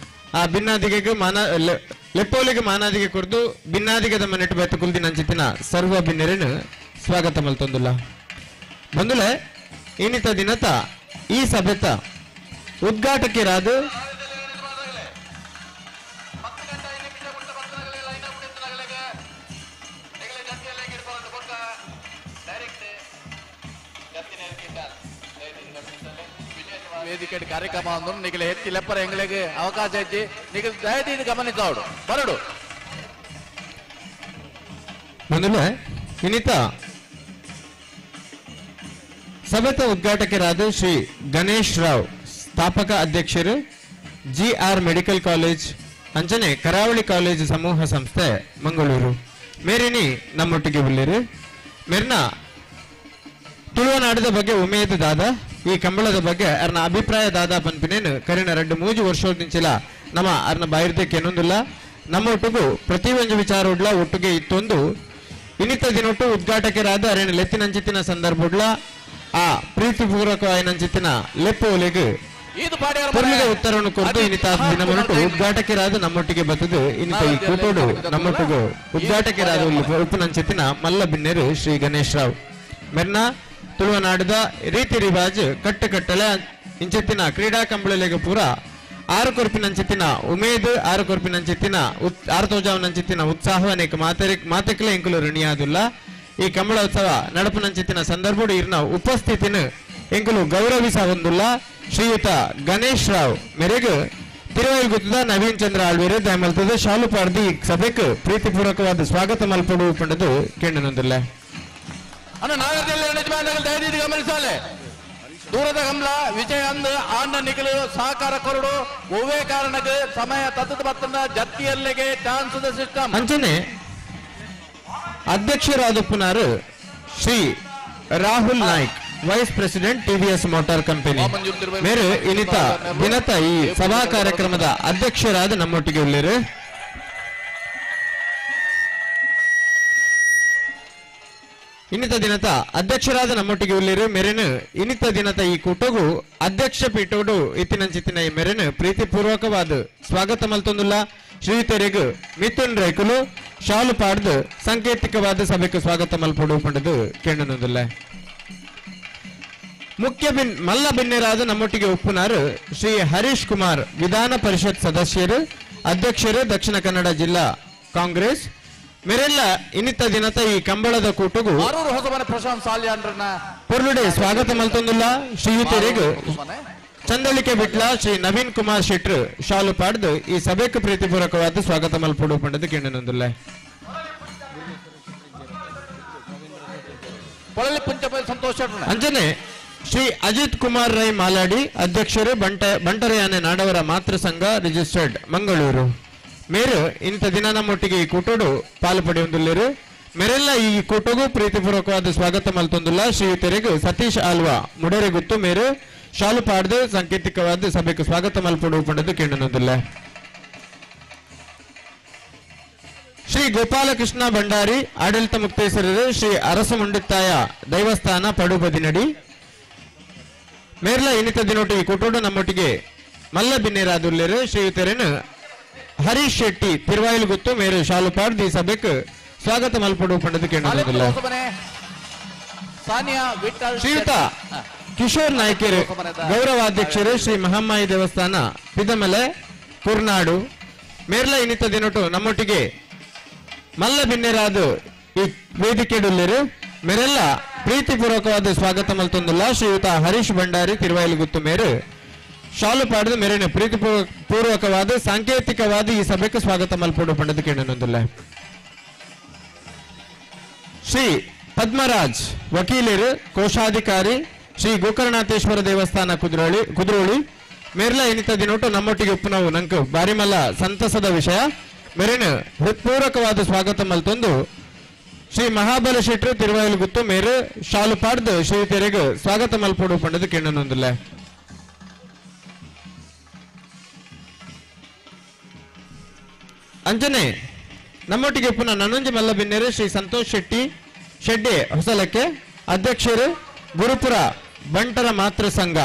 ಆ ಭಿನ್ನಾದಿಗೆ ಮಾನ ಲೆಪ್ಪೋಲಿಗೆ ಮಾನಾದಿಗೆ ಕೊರ್ದು ಭಿನ್ನಾದಿಗೆ ಮನೆಟ್ಟು ಬೆತ್ತ ಕುಲ್ದಿನ ಅಂಚಿತ್ತಿನ ಸರ್ವ ಬಿನ್ನೆರೆನು ಸ್ವಾಗತ ಮಲ್ತೊಂದುಲ್ಲ. ಬಂದುಲೆ ಇನ್ನಿತ ದಿನತ ಈ ಸಭೆತ ಉದ್ಘಾಟಕರಾದ ವೇದಿಕೆ ಕಾರ್ಯಕ್ರಮ ನಿಗಲ ಹೆಚ್ಚಿ ಲೆಪ್ಪರ ಎಂಗಳಿಗೆ ಅವಕಾಶ ಹೆಚ್ಚಿ ನಿಗಲ್ ದಯದೀದು ಗಮನಿಸೋಡು ಬರಡು. ಮೊದಲೇ ಇನ್ನಿತ ಸಭೆತ ಉದ್ಘಾಟಕರಾದ ಶ್ರೀ ಗಣೇಶ್ ರಾವ್ ಸ್ಥಾಪಕ ಅಧ್ಯಕ್ಷರು ಜಿ ಆರ್ ಮೆಡಿಕಲ್ ಕಾಲೇಜ್ ಅಂಚನೆ ಕರಾವಳಿ ಕಾಲೇಜು ಸಮೂಹ ಸಂಸ್ಥೆ ಮಂಗಳೂರು ಮೇರಿನಿ ನಮ್ಮೊಟ್ಟಿಗೆ ಉಳ್ಳೇರು. ಮೇರಿನ ತುಳುವನಾಡದ ಬಗ್ಗೆ ಉಮೇದು ದಾದ ಈ ಕಂಬಳದ ಬಗ್ಗೆ ಅರ್ನ ಅಭಿಪ್ರಾಯ ದಾದ ಪನ್ಪಿನೇನು ಕರಿನ 2-3 ವರ್ಷದಿಂಚಿಲ ನಮ್ಮ ಅರ್ನ ಬಾಯಿರ್ದಕ್ಕೆ ಏನೊಂದಿಲ್ಲ ನಮ್ಮ ಒಟ್ಟಿಗೂ ಪ್ರತಿ ಒಂದು ವಿಚಾರ ಉಡ್ಲ ಒಟ್ಟಿಗೆ ಇತ್ತೊಂದು ಇನ್ನಿತ ದಿನೊಟ್ಟು ಉದ್ಘಾಟಕರಾದ ಅರೇನು ಲೆತ್ತಿನಂಚಿತ್ತಿನ ಸಂದರ್ಭ ಆ ಪ್ರೀತಿಪೂರ್ವಕವಾಯಿನಂಚಿತ್ತಿನ ಲೆಪ್ಪು ಒಲೆಗು ಪೊರ್ಲುದ ಉತ್ತರವನ್ನು ಕೊರದು ಇನ್ನಿತ ದಿನ ಮುನ್ನೊಟ್ಟು ಉದ್ಘಾಟಕರಾದ ನಮ್ಮೊಟ್ಟಿಗೆ ಬತ್ತದು ಇನ್ನಿತ ಈ ಕೂಟೋಡು ನಮ್ಮೊಟ್ಟಿಗೂ ಉದ್ಘಾಟಕರಾದ ಉಪ್ಪುನಂಚಿತ್ತಿನ ಮಲ್ಲ ಬಿನ್ನೇರು ಶ್ರೀ ಗಣೇಶ್ ರಾವ್ ಮೆರ್ನ ತುಳುವನಾಡದ ರೀತಿ ರಿವಾಜ್ ಕಟ್ಟುಕಟ್ಟಲೆ ಇಂಚೆತ್ತಿನ ಕ್ರೀಡಾ ಕಂಬಳಲೆಗೆ ಪೂರ 6 ಕೊರ್ಪಿನಂಚಿತ್ತಿನ ಉಮೇದ್ 6 ಕೊರ್ಪಿನಂಚಿತ್ತಿನ 6 ತೋಜಾವನಂಚಿತ್ತಿನ ಉತ್ಸಾಹ ಅನೇಕ ಮಾತೆಕಲೆ ಎಂಕುಲು ಋಣಿಯಾದುಲ್ಲ. ಈ ಕಂಬಳೋತ್ಸವ ನಡಪುನಂಚಿತ್ತಿನ ಸಂದರ್ಭಡು ಇರ್ನ ಉಪಸ್ಥಿತಿನ ಎಂಕುಲು ಗೌರವಿಸ ಹೊಂದುಲ್ಲ. ಶ್ರೀಯುತ ಗಣೇಶ್ ರಾವ್ ಮೇರೆಗೆ ತಿರುವೈಗುತ್ತದ ನವೀನ್ ಚಂದ್ರ ಆಳ್ವೇರು ದಯಮಲ್ತದ ಶಾಲು ಪಾರ್ದಿ ಸಭೆಗೆ ಪ್ರೀತಿಪೂರ್ವಕವಾದ ಸ್ವಾಗತ ಮಲ್ಪಡು ಪಂಡದು ಕೇಂದ್ರನೊಂದಿಲ್ಲ. ಅಣ್ಣ ನಾಗರದಲ್ಲಿ ದಯದೀದು ಗಮನಿಸಾಲೆ ದೂರದ ಗಮನ ವಿಜಯ ಅಂದ್ ಆಣ್ಣ ನಿಗಲು ಸಹಕಾರ ಕೊರಡು ಒವ್ವೇ ಕಾರಣಕ್ಕೆ ಸಮಯ ತತ್ತದ ಬತ್ತನ ಜತ್ತಿಯಲ್ಲಿಗೆ ಚಾನ್ಸ್ ಸಿಸ್ಟಮ್. ಅಂಚನೆ ಅಧ್ಯಕ್ಷರಾದಪ್ಪನಾರು Shri Rahul Naik vice president TVS motor company ಮೇರು ಇನ್ನಿತ ದಿನತ ಈ ಸಭಾ ಕಾರ್ಯಕ್ರಮದ ಅಧ್ಯಕ್ಷರಾದ ನಮ್ಮೊಟ್ಟಿಗೆ ಉಳ್ಳೇರು. ಇನ್ನಿತ ದಿನತ ಅಧ್ಯಕ್ಷರಾದ ನಮ್ಮೊಟ್ಟಿಗೆ ಉಳ್ಳೇರು ಮೆರೆನು ಇನ್ನಿತ ದಿನತ ಈ ಕೂಟಗೂ ಅಧ್ಯಕ್ಷ ಪೀಠೋಡು ಇತ್ತಿನಂಚಿತ್ತಿನ ಈ ಮೆರೆನು ಪ್ರೀತಿಪೂರ್ವಕವಾದ ಸ್ವಾಗತ ಮಲ್ತೊಂದುಲ್ಲ. ಶ್ರೀಯುತರಿಗು ಮಿಥುನ್ ರೈಕುಲು ಶಾಲು ಪಾಡ್ದು ಸಾಂಕೇತಿಕವಾದ ಸಭೆಗೆ ಸ್ವಾಗತ ಮಲ್ಪಡು ಪಂಡದು ಕೇಂದ್ರನೊಂದುಲ್ಲ. ಮುಖ್ಯ ಮಲ್ಲ ಬಿನ್ನೆರಾದ ನಮ್ಮೊಟ್ಟಿಗೆ ಉಪ್ಪುನಾರು ಶ್ರೀ ಹರೀಶ್ ಕುಮಾರ್ ವಿಧಾನ ಪರಿಷತ್ ಸದಸ್ಯರು ಅಧ್ಯಕ್ಷರು ದಕ್ಷಿಣ ಕನ್ನಡ ಜಿಲ್ಲಾ ಕಾಂಗ್ರೆಸ್ ಮೆರೆಲ್ಲ ಇನ್ನಿತ ದಿನತ ಈ ಕಂಬಳದ ಕೂಟಗು ಪ್ರಶಾಂತ್ ಸಾಲ್ಯಾನ್ರನ್ನ ಪೊರ್ಲುಡೆ ಸ್ವಾಗತ ಮಲ್ತೊಂದುಲ್ಲ. ಶ್ರೀಯುತರಿಗೆ ಚಂದಳಿಕೆ ಬಿಟ್ಲ ಶ್ರೀ ನವೀನ್ ಕುಮಾರ್ ಶೆಟ್ರು ಶಾಲು ಪಾಡ್ದು ಈ ಸಭೆಗೆ ಪ್ರೀತಿಪೂರ್ವಕವಾದ ಸ್ವಾಗತ ಮಲ್ಪೊಡು ಪಂಡದು ಕೇಂದ್ರನೊಂದುಲ್ಲ. ಅಂಜನೆ ಶ್ರೀ ಅಜಿತ್ ಕುಮಾರ್ ರೈ ಮಾಲಾಡಿ ಅಧ್ಯಕ್ಷರು ಬಂಟರಯಾನೆ ನಾಡವರ ಮಾತೃ ಸಂಘ ರಿಜಿಸ್ಟರ್ಡ್ ಮಂಗಳೂರು ಮೇರು ಇಂಥ ದಿನ ನಮ್ಮೊಟ್ಟಿಗೆ ಈ ಕೂಟೋಡು ಪಾಲು ಪಡೆಯುವುದಿಲ್ಲರು. ಮೇರೆಲ್ಲ ಈ ಕೂಟಗೂ ಪ್ರೀತಿಪೂರ್ವಕವಾದ ಸ್ವಾಗತ ಮಲ್ತೊಂದುಲ್ಲ. ಶ್ರೀಯುತರಿಗೂ ಸತೀಶ್ ಆಲ್ವಾ ಮುಡೇರೆಗುತ್ತು ಮೇರು ಶಾಲು ಪಾಡ್ದು ಸಾಂಕೇತಿಕವಾದ ಸಭೆಗೆ ಸ್ವಾಗತ ಮಲ್ಪೊಡು ಪಡೆದು ಕೇಳನೊಂದಿಲ್ಲ. ಶ್ರೀ ಗೋಪಾಲಕೃಷ್ಣ ಭಂಡಾರಿ ಆಡಳಿತ ಮುಕ್ತೇಶ್ವರರು ಶ್ರೀ ಅರಸಮುಂಡಿತ್ತಾಯ ದೈವಸ್ಥಾನ ಪಡುಬದಿನಡಿ ಮೇರ್ಲ ಇನ್ನಿತ ದಿನೊಟ್ಟು ಈ ಕೂಟೋಡು ನಮ್ಮೊಟ್ಟಿಗೆ ಮಲ್ಲ ಬಿನ್ನೇರಾದುಲ್ಲೇರು. ಶ್ರೀಯುತರೇನು ಹರೀಶ್ ಶೆಟ್ಟಿ ತಿರುವಾಯಿಲುಗುತ್ತು ಮೇರು ಶಾಲು ಪಾಡ್ದು ಈ ಸಭೆಗೆ ಸ್ವಾಗತ ಮಲ್ಪೊಡು ಪಡೆದು ಕೇಳನೊಂದಿಲ್ಲ. ಶ್ರೀಯುತ ಕಿಶೋರ್ ನಾಯ್ಕರು ಗೌರವಾಧ್ಯಕ್ಷರು ಶ್ರೀ ಮಹಮ್ಮಾಯಿ ದೇವಸ್ಥಾನ ಪಿದಮಲೆ ಕುರ್ನಾಡು ಮೇರ್ಲ ಇನ್ನಿತ ದಿನೊಟ್ಟು ನಮ್ಮೊಟ್ಟಿಗೆ ಮಲ್ಲ ಬಿನ್ನೇರಾದ ಈ ವೇದಿಕೆಡುಲ್ಲೇರು. ಮೇರೆಲ್ಲ ಪ್ರೀತಿಪೂರ್ವಕವಾದ ಸ್ವಾಗತ ಮಲ್ತೊಂದುಲ್ಲ. ಶ್ರೀಯುತ ಹರೀಶ್ ಭಂಡಾರಿ ತಿರುವಾಯಿಲುಗುತ್ತು ಮೇರು ಶಾಲು ಪಾಡದು ಮೇರೆನ ಪ್ರೀತಿಪೂರ್ವಕವಾದ ಸಾಂಕೇತಿಕವಾದ ಈ ಸಭೆಗೆ ಸ್ವಾಗತ ಮಲ್ಪೊಡು ಪಂಡದು ಕೇಳನೊಂದುಲ್ಲ. ಶ್ರೀ ಪದ್ಮರಾಜ್ ವಕೀಲರು ಕೋಶಾಧಿಕಾರಿ ಶ್ರೀ ಗೋಕರ್ಣಾಥೇಶ್ವರ ದೇವಸ್ಥಾನ ಕುದ್ರೋಳಿ ಮೇರ್ಲ ಇನ್ನಿತ ದಿನೊಟ್ಟು ನಮ್ಮೊಟ್ಟಿಗೆ ಉಪ್ಪುನವು ನಂಕು ಬಾರಿಮಲ್ಲ ಸಂತಸದ ವಿಷಯ. ಮೇರೇನು ಹೃತ್ಪೂರ್ವಕವಾದ ಸ್ವಾಗತ ಮಲ್ತೊಂದು ಶ್ರೀ ಮಹಾಬಲ ಶೆಟ್ರು ತಿರುವಾಯಿಲುಗುತ್ತು ಮೇರು ಶಾಲು ಪಾಡ್ದು ಶ್ರೀಯುತರಿಗೆ ಸ್ವಾಗತ ಮಲ್ಪೊಡು ಪಂಡದು ಕೇಳನೊಂದಿಲ್ಲ. ಅಂಜನೆ ನಮ್ಮೊಟ್ಟಿಗೆ ಪುನಃ ನನ್ನೊಂಜಿ ಮಲ್ಲ ಬಿನ್ನೇರು ಶ್ರೀ ಸಂತೋಷ್ ಶೆಟ್ಟಿ ಶೆಡ್ಡೆ ಹೊಸಲಕ್ಕೆ ಅಧ್ಯಕ್ಷರು ಗುರುಪುರ ಬಂಟರ ಮಾತೃ ಸಂಘ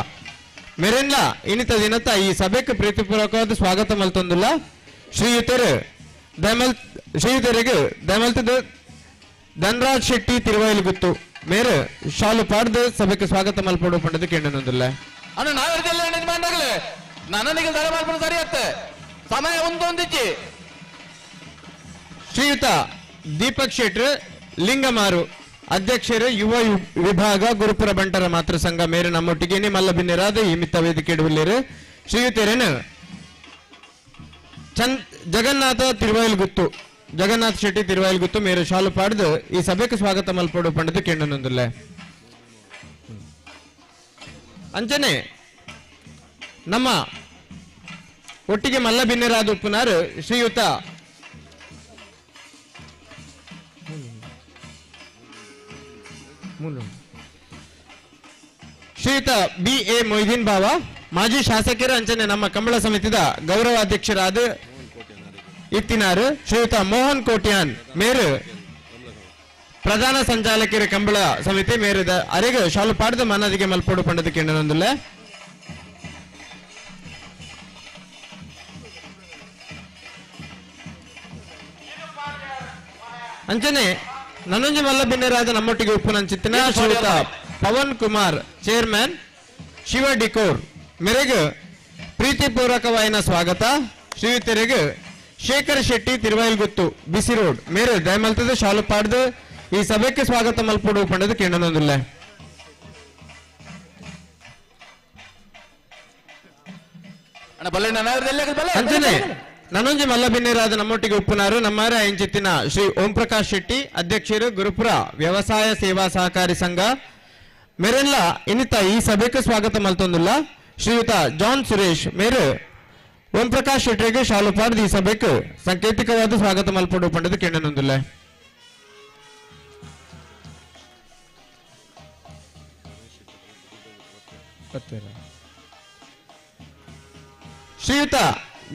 ಮೆರೆನ್ಲ ಇನ್ನಿತ ದಿನತ ಈ ಸಭೆಗೆ ಪ್ರೀತಿಪೂರ್ವಕವಾದ ಸ್ವಾಗತ ಮಲ್ತೊಂದುಲ್ಲ. ಶ್ರೀಯುತರು ಶ್ರೀಯುತರಿಗೆ ದಮಲ್ತದ ಧನರಾಜ್ ಶೆಟ್ಟಿ ತಿರುವಾಯಿಲುಗುತ್ತು ಮೇರು ಶಾಲು ಪಾಡ್ದು ಸಭೆಗೆ ಸ್ವಾಗತ ಮಲ್ಪೊಡು ಪಂಡದು ಕೇಳನೊಂದಿಲ್ಲ. ಸಮಯ ಒಂದೊಂದಿಚ್ಚಿ. ಶ್ರೀಯುತ ದೀಪಕ್ ಶೆಟ್ರು ಲಿಂಗಮಾರು ಅಧ್ಯಕ್ಷರು ಯುವ ವಿಭಾಗ ಗುರುಪುರ ಬಂಟರ ಮಾತೃ ಸಂಘ ಮೇರು ನಮ್ಮೊಟ್ಟಿಗೆ ಮಲ್ಲ ಬಿನ್ನೇರಾದ ಈ ಮಿತ್ತ ವೇದಿಕೆ ಇಡುವಲ್ಲಿರು. ಶ್ರೀಯುತರೇನು ಜಗನ್ನಾಥ ತಿರುವಾಯಿಲುಗುತ್ತು ಜಗನ್ನಾಥ ಶೆಟ್ಟಿ ತಿರುವಾಯಿಲುಗುತ್ತು ಮೇರು ಶಾಲು ಪಾಡ್ದು ಈ ಸಭೆಗೆ ಸ್ವಾಗತ ಮಲ್ಪೊಡು ಪಂಡದು ಕೇಳನೊಂದಿಲ್ಲ. ಅಂಚನೆ ನಮ್ಮ ಒಟ್ಟಿಗೆ ಮಲ್ಲ ಬಿನ್ನೇರಾದ ಉಪ್ಪುನಾರು ಶ್ರೀಯುತ ಶ್ರೀಯುತ ಬಿ ಎ ಮೊಯ್ದೀನ್ ಬಾವಾ ಮಾಜಿ ಶಾಸಕರ ಅಂಚನೆ ನಮ್ಮ ಕಂಬಳ ಸಮಿತಿದ ಗೌರವಾಧ್ಯಕ್ಷರಾದ ಇತ್ತಿನಾರು ಶ್ರೀಯುತ ಮೋಹನ್ ಕೋಟ್ಯಾನ್ ಮೇರು ಪ್ರಧಾನ ಸಂಚಾಲಕರ ಕಂಬಳ ಸಮಿತಿ ಮೇರು ಅರೆಗೆ ಶಾಲು ಪಾಡದ ಮನ್ನದಿಗೆ ಮಲ್ಪೊಡು ಪಂಡದ ಕೇಳನೊಂದಿಲ್ಲ. ಅಂಚನೆ ನನ್ನೊಂಜಿ ಮಲ್ಲ ಬಿನ್ನೇರಾದ ನಮ್ಮೊಟ್ಟಿಗೆ ಉಪ್ಪುನಂಚಿತ್ತಿನ ಶ್ರೀಯುತ ಪವನ್ ಕುಮಾರ್ ಚೇರ್ಮನ್ ಶಿವ ಡಿಕೋರ್ ಮೇರೆಗೆ ಪ್ರೀತಿಪೂರ್ವಕವಾಯಿನ ಸ್ವಾಗತ. ಶ್ರೀಯುತರಿಗೆ ಶೇಖರ್ ಶೆಟ್ಟಿ ತಿರುವಾಯಿಲುಗುತ್ತು ಬಿಸಿ ರೋಡ್ ಮೇರೆ ದಯಮಲ್ತದ ಶಾಲು ಪಾಡ್ದು ಈ ಸಭೆಗೆ ಸ್ವಾಗತ ಮಲ್ಪೊಡು ಪಂಡದು ಕೇಳನೊಂದಿಲ್ಲ. ಅಂಜನೆ ನನ್ನೊಂಜಿ ಮಲ್ಲ ಬಿನ್ನೇರಾದ ನಮ್ಮೊಟ್ಟಿಗೆ ಉಪ್ಪುನಾರು ನಮ್ಮಾರ ಇಂಚಿತ್ತಿನ ಶ್ರೀ ಓಂ ಪ್ರಕಾಶ್ ಶೆಟ್ಟಿ ಅಧ್ಯಕ್ಷರು ಗುರುಪುರ ವ್ಯವಸಾಯ ಸೇವಾ ಸಹಕಾರಿ ಸಂಘ ಮೇರೆಲ್ಲ ಇನ್ನಿತ ಈ ಸಭೆಗೆ ಸ್ವಾಗತ ಮಲ್ತೊಂದುಲ್ಲ. ಶ್ರೀಯುತ ಜಾನ್ ಸುರೇಶ್ ಮೇರು ಓಂ ಪ್ರಕಾಶ್ ಶೆಟ್ಟಿಗೆ ಶಾಲು ಪಾಡ್ದು ಈ ಸಭೆಗೆ ಸಾಂಕೇತಿಕವಾದ ಸ್ವಾಗತ ಮಲ್ಪೊಡು ಪಂಡದು ಕೇಳನೊಂದಿಲ್ಲ. ಶ್ರೀಯುತ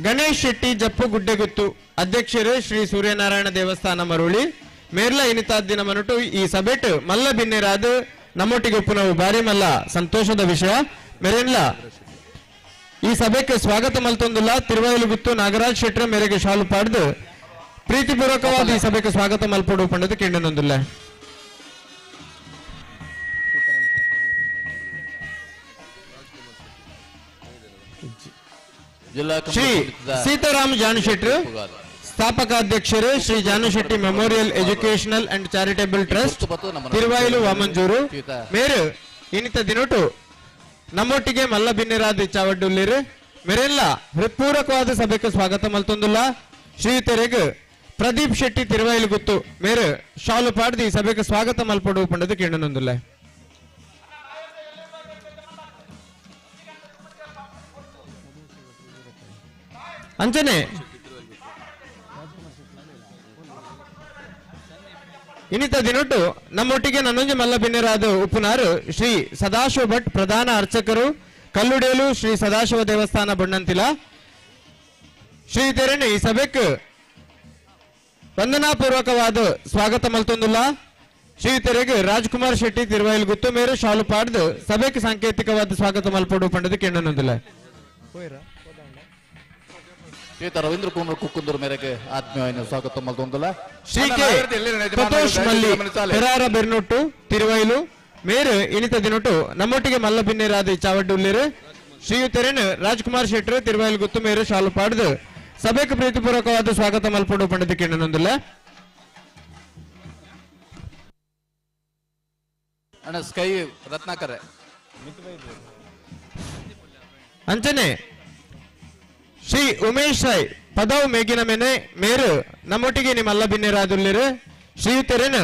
ಗಣೇಶ್ ಶೆಟ್ಟಿ ಜಪ್ಪು ಗುಡ್ಡೆಗುತ್ತು ಅಧ್ಯಕ್ಷರು ಶ್ರೀ ಸೂರ್ಯನಾರಾಯಣ ದೇವಸ್ಥಾನ ಮರುಳಿ ಮೇರ್ಲ ಇನಿತಾದ್ದಿನ ಮನುಟು ಈ ಸಭೆಟ್ ಮಲ್ಲ ಬಿನ್ನೇರಾದ ನಮ್ಮೊಟ್ಟಿಗೆ ಉಪ್ಪುನವು ಬಾರಿ ಮಲ್ಲ ಸಂತೋಷದ ವಿಷಯ. ಮೆರೆನ್ಲ ಈ ಸಭೆಗೆ ಸ್ವಾಗತ ಮಲ್ತೊಂದುಲ್ಲ. ತಿರುವಾಯಿಲುಗುತ್ತು ನಾಗರಾಜ್ ಶೆಟ್ಟರ ಮೇರೆಗೆ ಶಾಲು ಪಾಡ್ದು ಪ್ರೀತಿಪೂರ್ವಕವಾದ ಈ ಸಭೆಗೆ ಸ್ವಾಗತ ಮಲ್ಪೊಡು ಪಂಡದು ಕೇಂದ್ರನೊಂದುಲ್ಲ. ಶ್ರೀ ಸೀತಾರಾಮ್ ಜಾನ್ ಶೆಟ್ರು ಸ್ಥಾನ ಸ್ಥಾಪಕಾಧ್ಯಕ್ಷರು Shri Janu Shetty memorial educational and charitable trust Thiruvailu Vamanjoor ಮೇರು ಇನ್ನಿತ ದಿನೋಟು ನಮ್ಮೊಟ್ಟಿಗೆ ಮಲ್ಲ ಬಿನ್ನೆರಾದ ಚಾವಡ್ಡುಲ್ಲೇರು ಮೇರೆಲ್ಲ ಹೃತ್ಪೂರ್ವಕವಾದ ಸಭೆಗೆ ಸ್ವಾಗತ ಮಲ್ತೊಂದುಲ್ಲ. ಶ್ರೀಯುತರೆಗ್ ಪ್ರದೀಪ್ ಶೆಟ್ಟಿ ತಿರುವೈಲು ಗುತ್ತು ಮೇರು ಶಾಲು ಪಾಡ್ದಿ ಸಭೆಗೆ ಸ್ವಾಗತ ಮಲ್ಪಡು ಪಂಡದು ಕೇಳನೊಂದುಲ್ಲ. ಅಂಚನೆ ಇನ್ನಿತ ದಿನೊಟ್ಟು ನಮ್ಮೊಟ್ಟಿಗೆ ನನ್ನೊಂಜಿ ಮಲ್ಲ ಬಿನ್ನೆರಾದ ಉಪ್ಪುನಾರು ಶ್ರೀ ಸದಾಶಿವ ಭಟ್ ಪ್ರಧಾನ ಅರ್ಚಕರು ಕಲ್ಲುಡೇಲು ಶ್ರೀ ಸದಾಶಿವ ದೇವಸ್ಥಾನ ಬಣ್ಣಂತಿಲ. ಶ್ರೀ ತೆರಣಿ ಈ ಸಭೆಕ್ ವಂದನಾಪೂರ್ವಕವಾದ ಸ್ವಾಗತ ಮಲ್ತೊಂದುಲ್ಲ. ಶ್ರೀ ತೆರೆಗ್ ರಾಜ್ಕುಮಾರ್ ಶೆಟ್ಟಿ ತಿರುವೈಲ್ ಗುತ್ತು ಮೇರು ಶಾಲು ಪಾಡ್ದು ಸಭೆಕ್ ಸಾಂಕೇತಿಕವಾದ ಸ್ವಾಗತ ಮಲ್ಪಡು ಪಂಡದು ಕೆಣ್ಣನೊಂದುಲ್ಲ. ಶ್ರೀತ ರವೀಂದ್ರ ಕುಮಾರ್ ಕುಕ್ಕುಂದೂರು ಮೇರೆಗೆ ಆತ್ಮೀಯವಾಗಿ ಸ್ವಾಗತ ಮಲ್ತೊಂದುಲ್ಲ. ಶ್ರೀ ಕೆ ಸಂತೋಷ್ ಮಲ್ಲಿ ಪೆರಾರ ಬೆರ್ನೊಟ್ಟು ತಿರುವೈಲು ಮೇರು ಇನಿತ ದಿನೊಟ್ಟು ನಮ್ಮೊಟ್ಟಿಗೆ ಮಲ್ಲ ಬಿನ್ನೆರಾದ ಚಾವಡ್ಡುಲ್ಲೇರು. ಶ್ರೀಯುತರೇನು ರಾಜ್ಕುಮಾರ್ ಶೆಟ್ಟರು ತಿರುವೈಲು ಗುತ್ತು ಮೇರು ಶಾಲು ಪಾಡ್ದು ಸಭೆಗೆ ಪ್ರೀತಿಪೂರ್ವಕವಾದ ಸ್ವಾಗತ ಮಲ್ಪಡು ಪಂಡದು ಕೆಣ್ಣನೊಂದುಲ್ಲ. ಅಣ್ಣ ಸ್ಕೈ ರತ್ನಾಕರ್. ಅಂಚನೆ ಶ್ರೀ ಉಮೇಶ್ ರಾಯ್ ಪದವ್ ಮೇಗಿನ ಮೇನೆ ಮೇರು ನಮ್ಮೊಟ್ಟಿಗೆ ನಿಮ್ಮಲ್ಲ ಬಿನ್ನೆರಾದುಲ್ಲೇರು. ಶ್ರೀಯುತರೇನು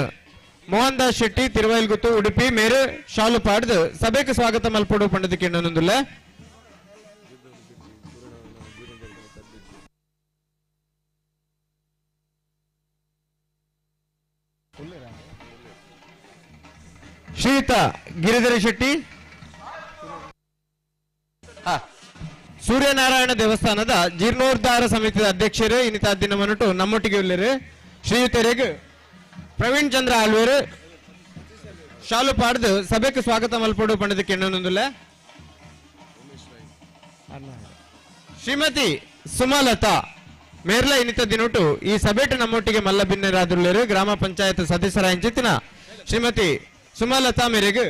ಮೋಹನ್ ದಾಸ್ ಶೆಟ್ಟಿ ತಿರುವೈಲ್ ಗುತ್ತು ಉಡುಪಿ ಮೇರು ಶಾಲು ಪಾಡ್ದು ಸಭೆಗೆ ಸ್ವಾಗತ ಮಲ್ಪಡು ಪಂಡದು ಕೆಣ್ಣನೊಂದುಲ್ಲ. ಶ್ರೀಯುತ ಗಿರಿಧರ ಶೆಟ್ಟಿ ಸೂರ್ಯನಾರಾಯಣ ದೇವಸ್ಥಾನದ ಜೀರ್ಣೋದ್ಧಾರ ಸಮಿತಿಯ ಅಧ್ಯಕ್ಷರು ಇನ್ನಿತ ದಿನ ಮನುಟು ನಮ್ಮೊಟ್ಟಿಗೆ ಉಳ್ಳೇರು. ಶ್ರೀಯುತರೆಗ್ ಪ್ರವೀಣ್ ಚಂದ್ರ ಆಳ್ವೇರು ಶಾಲು ಪಾಡ್ದು ಸಭೆಗೆ ಸ್ವಾಗತ ಮಲ್ಪಡು ಪಂಡದು ಕೆಣ್ಣನೊಂದುಲ್ಲ. ಶ್ರೀಮತಿ ಸುಮಲತಾ ಮೇರ್ಲ ಇನ್ನಿತ ದಿನೋಟು ಈ ಸಭೆಟು ನಮ್ಮೊಟ್ಟಿಗೆ ಮಲ್ಲ ಬಿನ್ನೆರಾದುಳ್ಳೇರು. ಗ್ರಾಮ ಪಂಚಾಯತ್ ಸದಸ್ಯರ ಇಂಚಿತ್ತಿನ ಶ್ರೀಮತಿ ಸುಮಲತಾ ಮೇರೆಗ್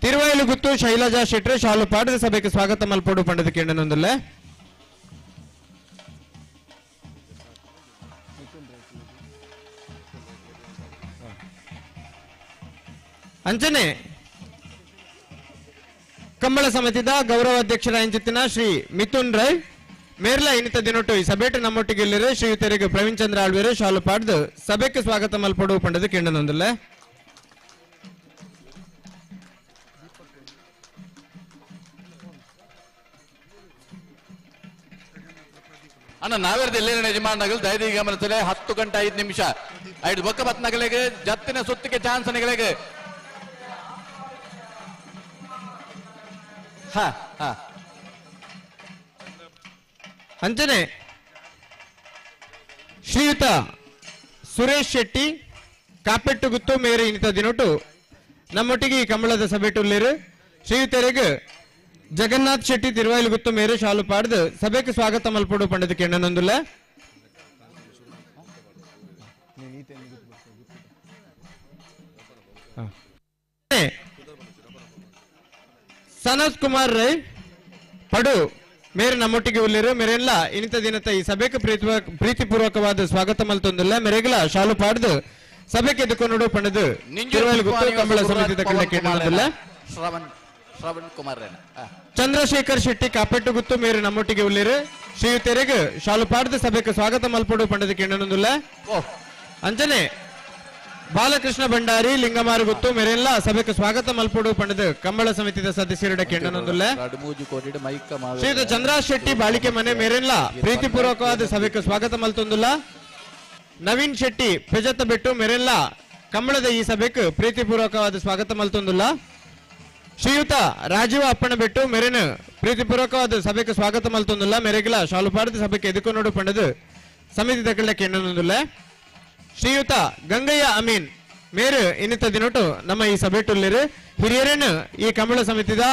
ತಿರುವೈಲು ಗುತ್ತು ಶೈಲಜಾ ಶೆಟ್ರು ಶಾಲು ಪಾಡದ ಸಭೆಗೆ ಸ್ವಾಗತ ಮಲ್ಪಡು ಪಂಡದು ಕೆಣ್ಣನೊಂದುಲ್ಲ. ಅಂಚನೆ ಕಂಬಳ ಸಮಿತಿದ ಗೌರವಾಧ್ಯಕ್ಷರ ಇಂಚಿತ್ತಿನ ಶ್ರೀ ಮಿಥುನ್ ರೈ ಮೇರ್ಲ ಇನ್ನಿತ ದಿನೊಟ್ಟು ಈ ಸಭೆಟು ನಮ್ಮೊಟ್ಟಿಗೆ ಇಲ್ಲಿರು. ಶ್ರೀಯುತರಿಗೆ ಪ್ರವೀಣ್ ಚಂದ್ರ ಆಳ್ವೇರು ಶಾಲು ಪಾಡ್ದು ಸಭೆಗೆ ಸ್ವಾಗತ ಮಲ್ಪಡು ಪಂಡದು ಕೆಣ್ಣನೊಂದುಲ್ಲ. ಅಣ್ಣ ನಾವೇರ್ದ ಎಲ್ಲೇನ ಯಜಮಾನಗಳು ದಯದಿ ಗಮನಿಸಲೆ 10:05 ಐದು ಬೊಕ್ಕ ಬತ್ನಗಳಿಗೆ ಜತ್ತಿನ ಸುತ್ತಿಗೆ ಚಾನ್ಸ್ ನಿಗಳಿಗೆ. ಹಾ ಹಾ ಅಂಚನೆ ಶ್ರೀಯುತ ಸುರೇಶ್ ಶೆಟ್ಟಿ ಕಾಪೆಟ್ಟು ಗುತ್ತು ಮೇರೆ ಇನ್ನಿತ ದಿನೊಟ್ಟು ನಮ್ಮೊಟ್ಟಿಗೆ ಈ ಕಂಬಳದ ಸಭೆಟುಲ್ಲೇರು. ಶ್ರೀಯುತರಿಗೆ ಜಗನ್ನಾಥ್ ಶೆಟ್ಟಿ ತಿರುವೈಲು ಗುತ್ತು ಮೇರು ಶಾಲು ಪಾಡ್ದು ಸಭೆಗೆ ಸ್ವಾಗತ ಮಲ್ಪಡು ಪಂಡದು ಕೆಣ್ಣನೊಂದುಲ್ಲ. ಸನತ್ ಕುಮಾರ್ ರೈ ಪಡು ಮೇರೆ ನಮ್ಮೊಟ್ಟಿಗೆ ಉಳ್ಳೇರು. ಮೇರೆಲ್ಲ ಇನ್ನಿತ ದಿನತ ಈ ಸಭೆಗೆ ಪ್ರೀತಿಪೂರ್ವಕವಾದ ಸ್ವಾಗತ ಮಲ್ತೊಂದುಲ್ಲ. ಮೇರೆಗಲ ಶಾಲು ಪಾಡ್ದು ಸಭೆಗೆ ಎದುಕೊನುಡು ಪಂಡದು ತಿರುವೈಲು ಗುತ್ತು ಕಂಬಳ ಸಮಿತಿದ ಕೆಣ್ಣನೊಂದುಲ್ಲ. ಶ್ರವಣ್ ಕುಮಾರ್ ಚಂದ್ರಶೇಖರ್ ಶೆಟ್ಟಿ ಕಾಪೆಟ್ಟು ಗುತ್ತು ಮೇರು ನಮ್ಮೊಟ್ಟಿಗೆ ಉಳ್ಳೇರು. ಶ್ರೀಯುತರೆಗ್ ಶಾಲು ಪಾಡ್ದ ಸಭೆಗೆ ಸ್ವಾಗತ ಮಲ್ಪಡು ಪಂಡದು ಕೆಣ್ಣನೊಂದುಲ್ಲ. ಅಂಚನೆ ಬಾಲಕೃಷ್ಣ ಭಂಡಾರಿ ಲಿಂಗಮಾರು ಗುತ್ತು ಮೇರೆಲ್ಲ ಸಭೆಗೆ ಸ್ವಾಗತ ಮಲ್ಪಡು ಪಂಡದು ಕಂಬಳ ಸಮಿತಿದ ಸದಸ್ಯರ ಕೆಣ್ಣನೊಂದುಲ್ಲ. ಶ್ರೀಯುತ ಚಂದ್ರಾಜ್ ಶೆಟ್ಟಿ ಬಾಳಿಕೆ ಮನೆ ಮೇರೆಲ್ಲ ಪ್ರೀತಿಪೂರ್ವಕವಾದ ಸಭೆಗೆ ಸ್ವಾಗತ ಮಲ್ತೊಂದುಲ್ಲ. ನವೀನ್ ಶೆಟ್ಟಿ ಪೆಜತ್ತ ಬೆಟ್ಟು ಮೇರೆಲ್ಲ ಕಂಬಳದ ಈ ಸಭೆಗೆ ಪ್ರೀತಿಪೂರ್ವಕವಾದ ಸ್ವಾಗತ ಮಲ್ತೊಂದುಲ್ಲ. ಶ್ರೀಯುತ ರಾಜೀವ ಅಪ್ಪಣ ಬೆಟ್ಟು ಮೆರೆನು ಪ್ರೀತಿಪೂರ್ವಕವಾದ ಸಭೆಗೆ ಸ್ವಾಗತ ಮಲ್ತೊಂದುಲ್ಲ. ಮೆರೆಗಿಲ ಶಾಲು ಪಾಡದ ಸಭೆಗೆ ಎದುಕೊನೋಡು ಪಂಡದು ಸಮಿತಿ ದಕ್ಕಳ ಕೆಣ್ಣನೊಂದುಲ್ಲ. ಶ್ರೀಯುತ ಗಂಗಯ್ಯ ಅಮೀನ್ ಮೇರು ಇನ್ನಿತ ದಿನೊಟ್ಟು ನಮ್ಮ ಈ ಸಭೆಟುಲ್ಲೇರು. ಹಿರಿಯರೇನು ಈ ಕಂಬಳ ಸಮಿತಿದ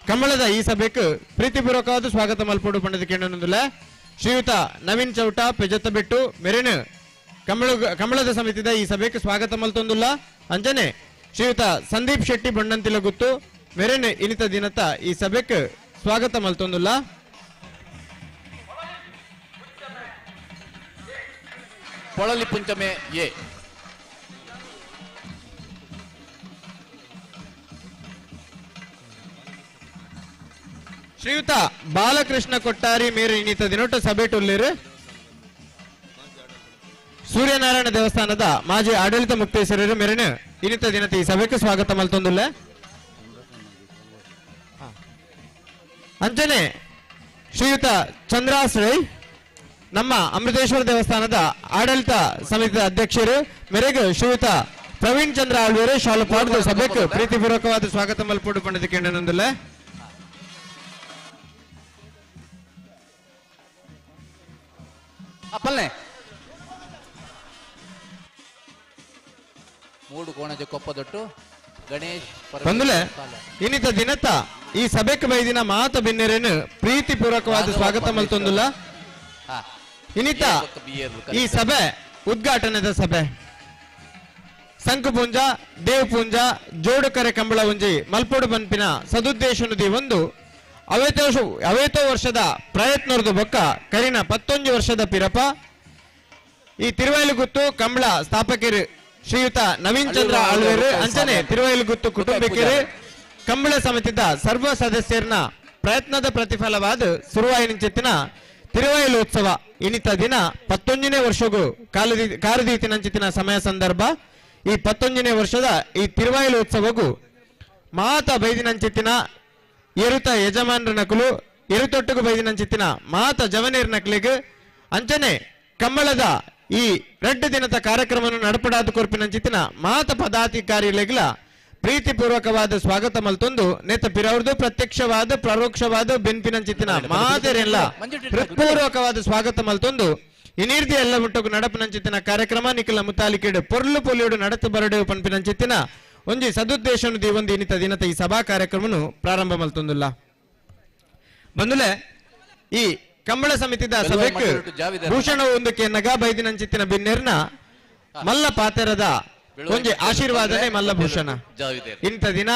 ಕಂಬಳದ ಈ ಸಭೆಗೆ ಪ್ರೀತಿಪೂರ್ವಕವಾದ ಸ್ವಾಗತ ಮಲ್ಪಡು ಪಂಡದು ಕೆಣ್ಣನೊಂದುಲ್ಲ. ಶ್ರೀಯುತ ನವೀನ್ ಚೌಟ ಪೆಜತ್ತ ಬೆಟ್ಟು ಮೆರೆನು ಕಂಬಳದ ಸಮಿತಿದ ಈ ಸಭೆಗೆ ಸ್ವಾಗತ ಮಲ್ತೊಂದುಲ್ಲ. ಅಂಜನೆ ಶ್ರೀಯುತ ಸಂದೀಪ್ ಶೆಟ್ಟಿ ಬಣ್ಣಂತಿಲ ಗುತ್ತು ಮೆರೆನ್ ಇನ್ನಿತ ದಿನತ ಈ ಸಭೆಗೆ ಸ್ವಾಗತ ಮಲ್ತೊಂದುಲ್ಲ. ಪೊಳಲಿ ಪುಂಚಮೆ ಎ. ಶ್ರೀಯುತ ಬಾಲಕೃಷ್ಣ ಕೊಟ್ಟಾರಿ ಮೇರು ಇನ್ನಿತ ದಿನೊಟ್ಟು ಸಭೆಟುಲ್ಲಿರು ಸೂರ್ಯನಾರಾಯಣ ದೇವಸ್ಥಾನದ ಮಾಜಿ ಆಡಳಿತ ಮುಕ್ತೇಶ್ವರರು ಮೇರಿನ ಇನ್ನಿತ ದಿನದ ಈ ಸಭೆಗೆ ಸ್ವಾಗತ ಮಲ್ತೊಂದುಲ್ಲ. ಅಂಚನೆ ಶ್ರೀಯುತ ಚಂದ್ರಾಶ್ರಯ್ ನಮ್ಮ ಅಮೃತೇಶ್ವರ ದೇವಸ್ಥಾನದ ಆಡಳಿತ ಸಮಿತಿಯ ಅಧ್ಯಕ್ಷರು ಮೇರೆಗೆ ಶ್ರೀಯುತ ಪ್ರವೀಣ್ ಚಂದ್ರ ಆಳ್ವೇರು ಶಾಲು ಪಾಡ್ದು ಸಭೆಗೆ ಪ್ರೀತಿಪೂರ್ವಕವಾದ ಸ್ವಾಗತ ಮಲ್ಪೋಡು ಪಂಡಿತ ಕೇಂದ್ರನೊಂದುಲ್ಲ. ಪಲ್ಲೆ ಮೂಡು ಕೋಣಜ ಕೊಪ್ಪದೊಟ್ಟು ಗಣೇಶ್ ಬಂದುಲೆ ಇನ್ನಿತ ದಿನತ ಈ ಸಭೆಗೆ ಬೈದಿನ ಮಾತ ಬಿನ್ನೆರೇನು ಪ್ರೀತಿಪೂರ್ವಕವಾದ ಸ್ವಾಗತ ಮಲ್ತೊಂದುಲ್ಲ. ಇನ್ನಿತ ಈ ಸಭೆ ಉದ್ಘಾಟನೆದ ಸಭೆ ಸಂಕುಪುಂಜ ದೇವಪುಂಜ ಜೋಡುಕರೆ ಕಂಬಳ ಒಂಜಿ ಮಲ್ಪೋಡು ಬನ್ಪಿನ ಸದುದ್ದೇಶನುದಿ ಒಂದು ಅವೇತೋ ವರ್ಷದ ಪ್ರಯತ್ನರ್ದು ಬೊಕ್ಕ ಕರಿನ 11 ವರ್ಷದ ಪಿರಪ ಈ ತಿರುವೈಲುಗುತ್ತು ಕಂಬಳ ಸ್ಥಾಪಕರು ಶ್ರೀಯುತ ನವೀನ್ ಚಂದ್ರ ಆಳ್ವೇರು ಅಂಚನೆ ತಿರುವೈಲುಗುತ್ತು ಕುಟುಂಬಿಕರು ಕಂಬಳ ಸಮಿತಿದ ಸರ್ವ ಸದಸ್ಯರನ್ನ ಪ್ರಯತ್ನದ ಪ್ರತಿಫಲವಾದ ಸುರುವಾಯಿನಂಚಿತ್ತಿನ ತಿರುವೈಲೋತ್ಸವ ಇನ್ನಿತ ದಿನ 11ನೇ ವರ್ಷಗೂ ಕಾರದೀತಿನಂಚಿತ್ತಿನ ಸಮಯ ಸಂದರ್ಭ ಈ 11ನೇ ವರ್ಷದ ಈ ತಿರುವೈಲೋತ್ಸವಗೂ ಮಾತ ಬೈದಿನಂಚಿತ್ತಿನ ಎರುತ ಯಜಮಾನರ ನಕಲು ಎರುತೊಟ್ಟುಗು ಬೈದಿನಂಚಿತ್ತಿನ ಮಾತ ಜವನೇರ್ ನಕಲಿಗೆ ಅಂಚನೆ ಕಂಬಳದ ಈ 2 ದಿನದ ಕಾರ್ಯಕ್ರಮವನ್ನು ನಡಪಡಾದ ಕೊರ್ಪಿನಂಚಿತ್ತಿನ ಮಾತ ಪದಾಧಿಕಾರಿಗಳಿಗೆಲ್ಲ ಪ್ರೀತಿಪೂರ್ವಕವಾದ ಸ್ವಾಗತ ಮಲ್ತೊಂದು ನೇತ ಪಿರವ್ರದ್ದು ಪ್ರತ್ಯಕ್ಷವಾದ ಪರೋಕ್ಷವಾದ ಬೆನ್ಪಿನಂಚಿತ್ತಿನ ಮಾತೆರೆಲ್ಲ ಹೃತ್ಪೂರ್ವಕವಾದ ಸ್ವಾಗತ ಮಲ್ತೊಂದು ಇನೀರ್ದಿ ಎಲ್ಲ ಮುಟ್ಟకు ನಡಪನಂಚಿತ್ತಿನ ಕಾರ್ಯಕ್ರಮ ನಿಖಲ ಮುತಾಲಿಕೆಡು ಪೊರ್ಲು ಪೊಲಿಯುಡು ನಡತು ಬರಡು ಪನ್ಪಿನಂಚಿತ್ತಿನ ಒಂಜಿ ಸದುದ್ದೇಶನು ದಿವಂದು ಇನ್ನಿತ ದಿನತ ಈ ಸಭಾ ಕಾರ್ಯಕ್ರಮನು ಪ್ರಾರಂಭ ಮಲ್ತೊಂದುಲ್ಲ. ಬಂದುಲೆ ಈ ಕಂಬಳ ಸಮಿತಿದ ಸಭೆಗೆ ಭೂಷಣ ಒಂದಕ್ಕೆ ನಗ ಬೈದಿನಂಚಿತ್ತಿನ ಬಿನ್ನೆರ್ನ ಮಲ್ಲ ಪಾತೆರದ ಒಂಜಿ ಆಶೀರ್ವಾದನೆ ಮಲ್ಲಭೂಷಣ. ಇಂಥ ದಿನ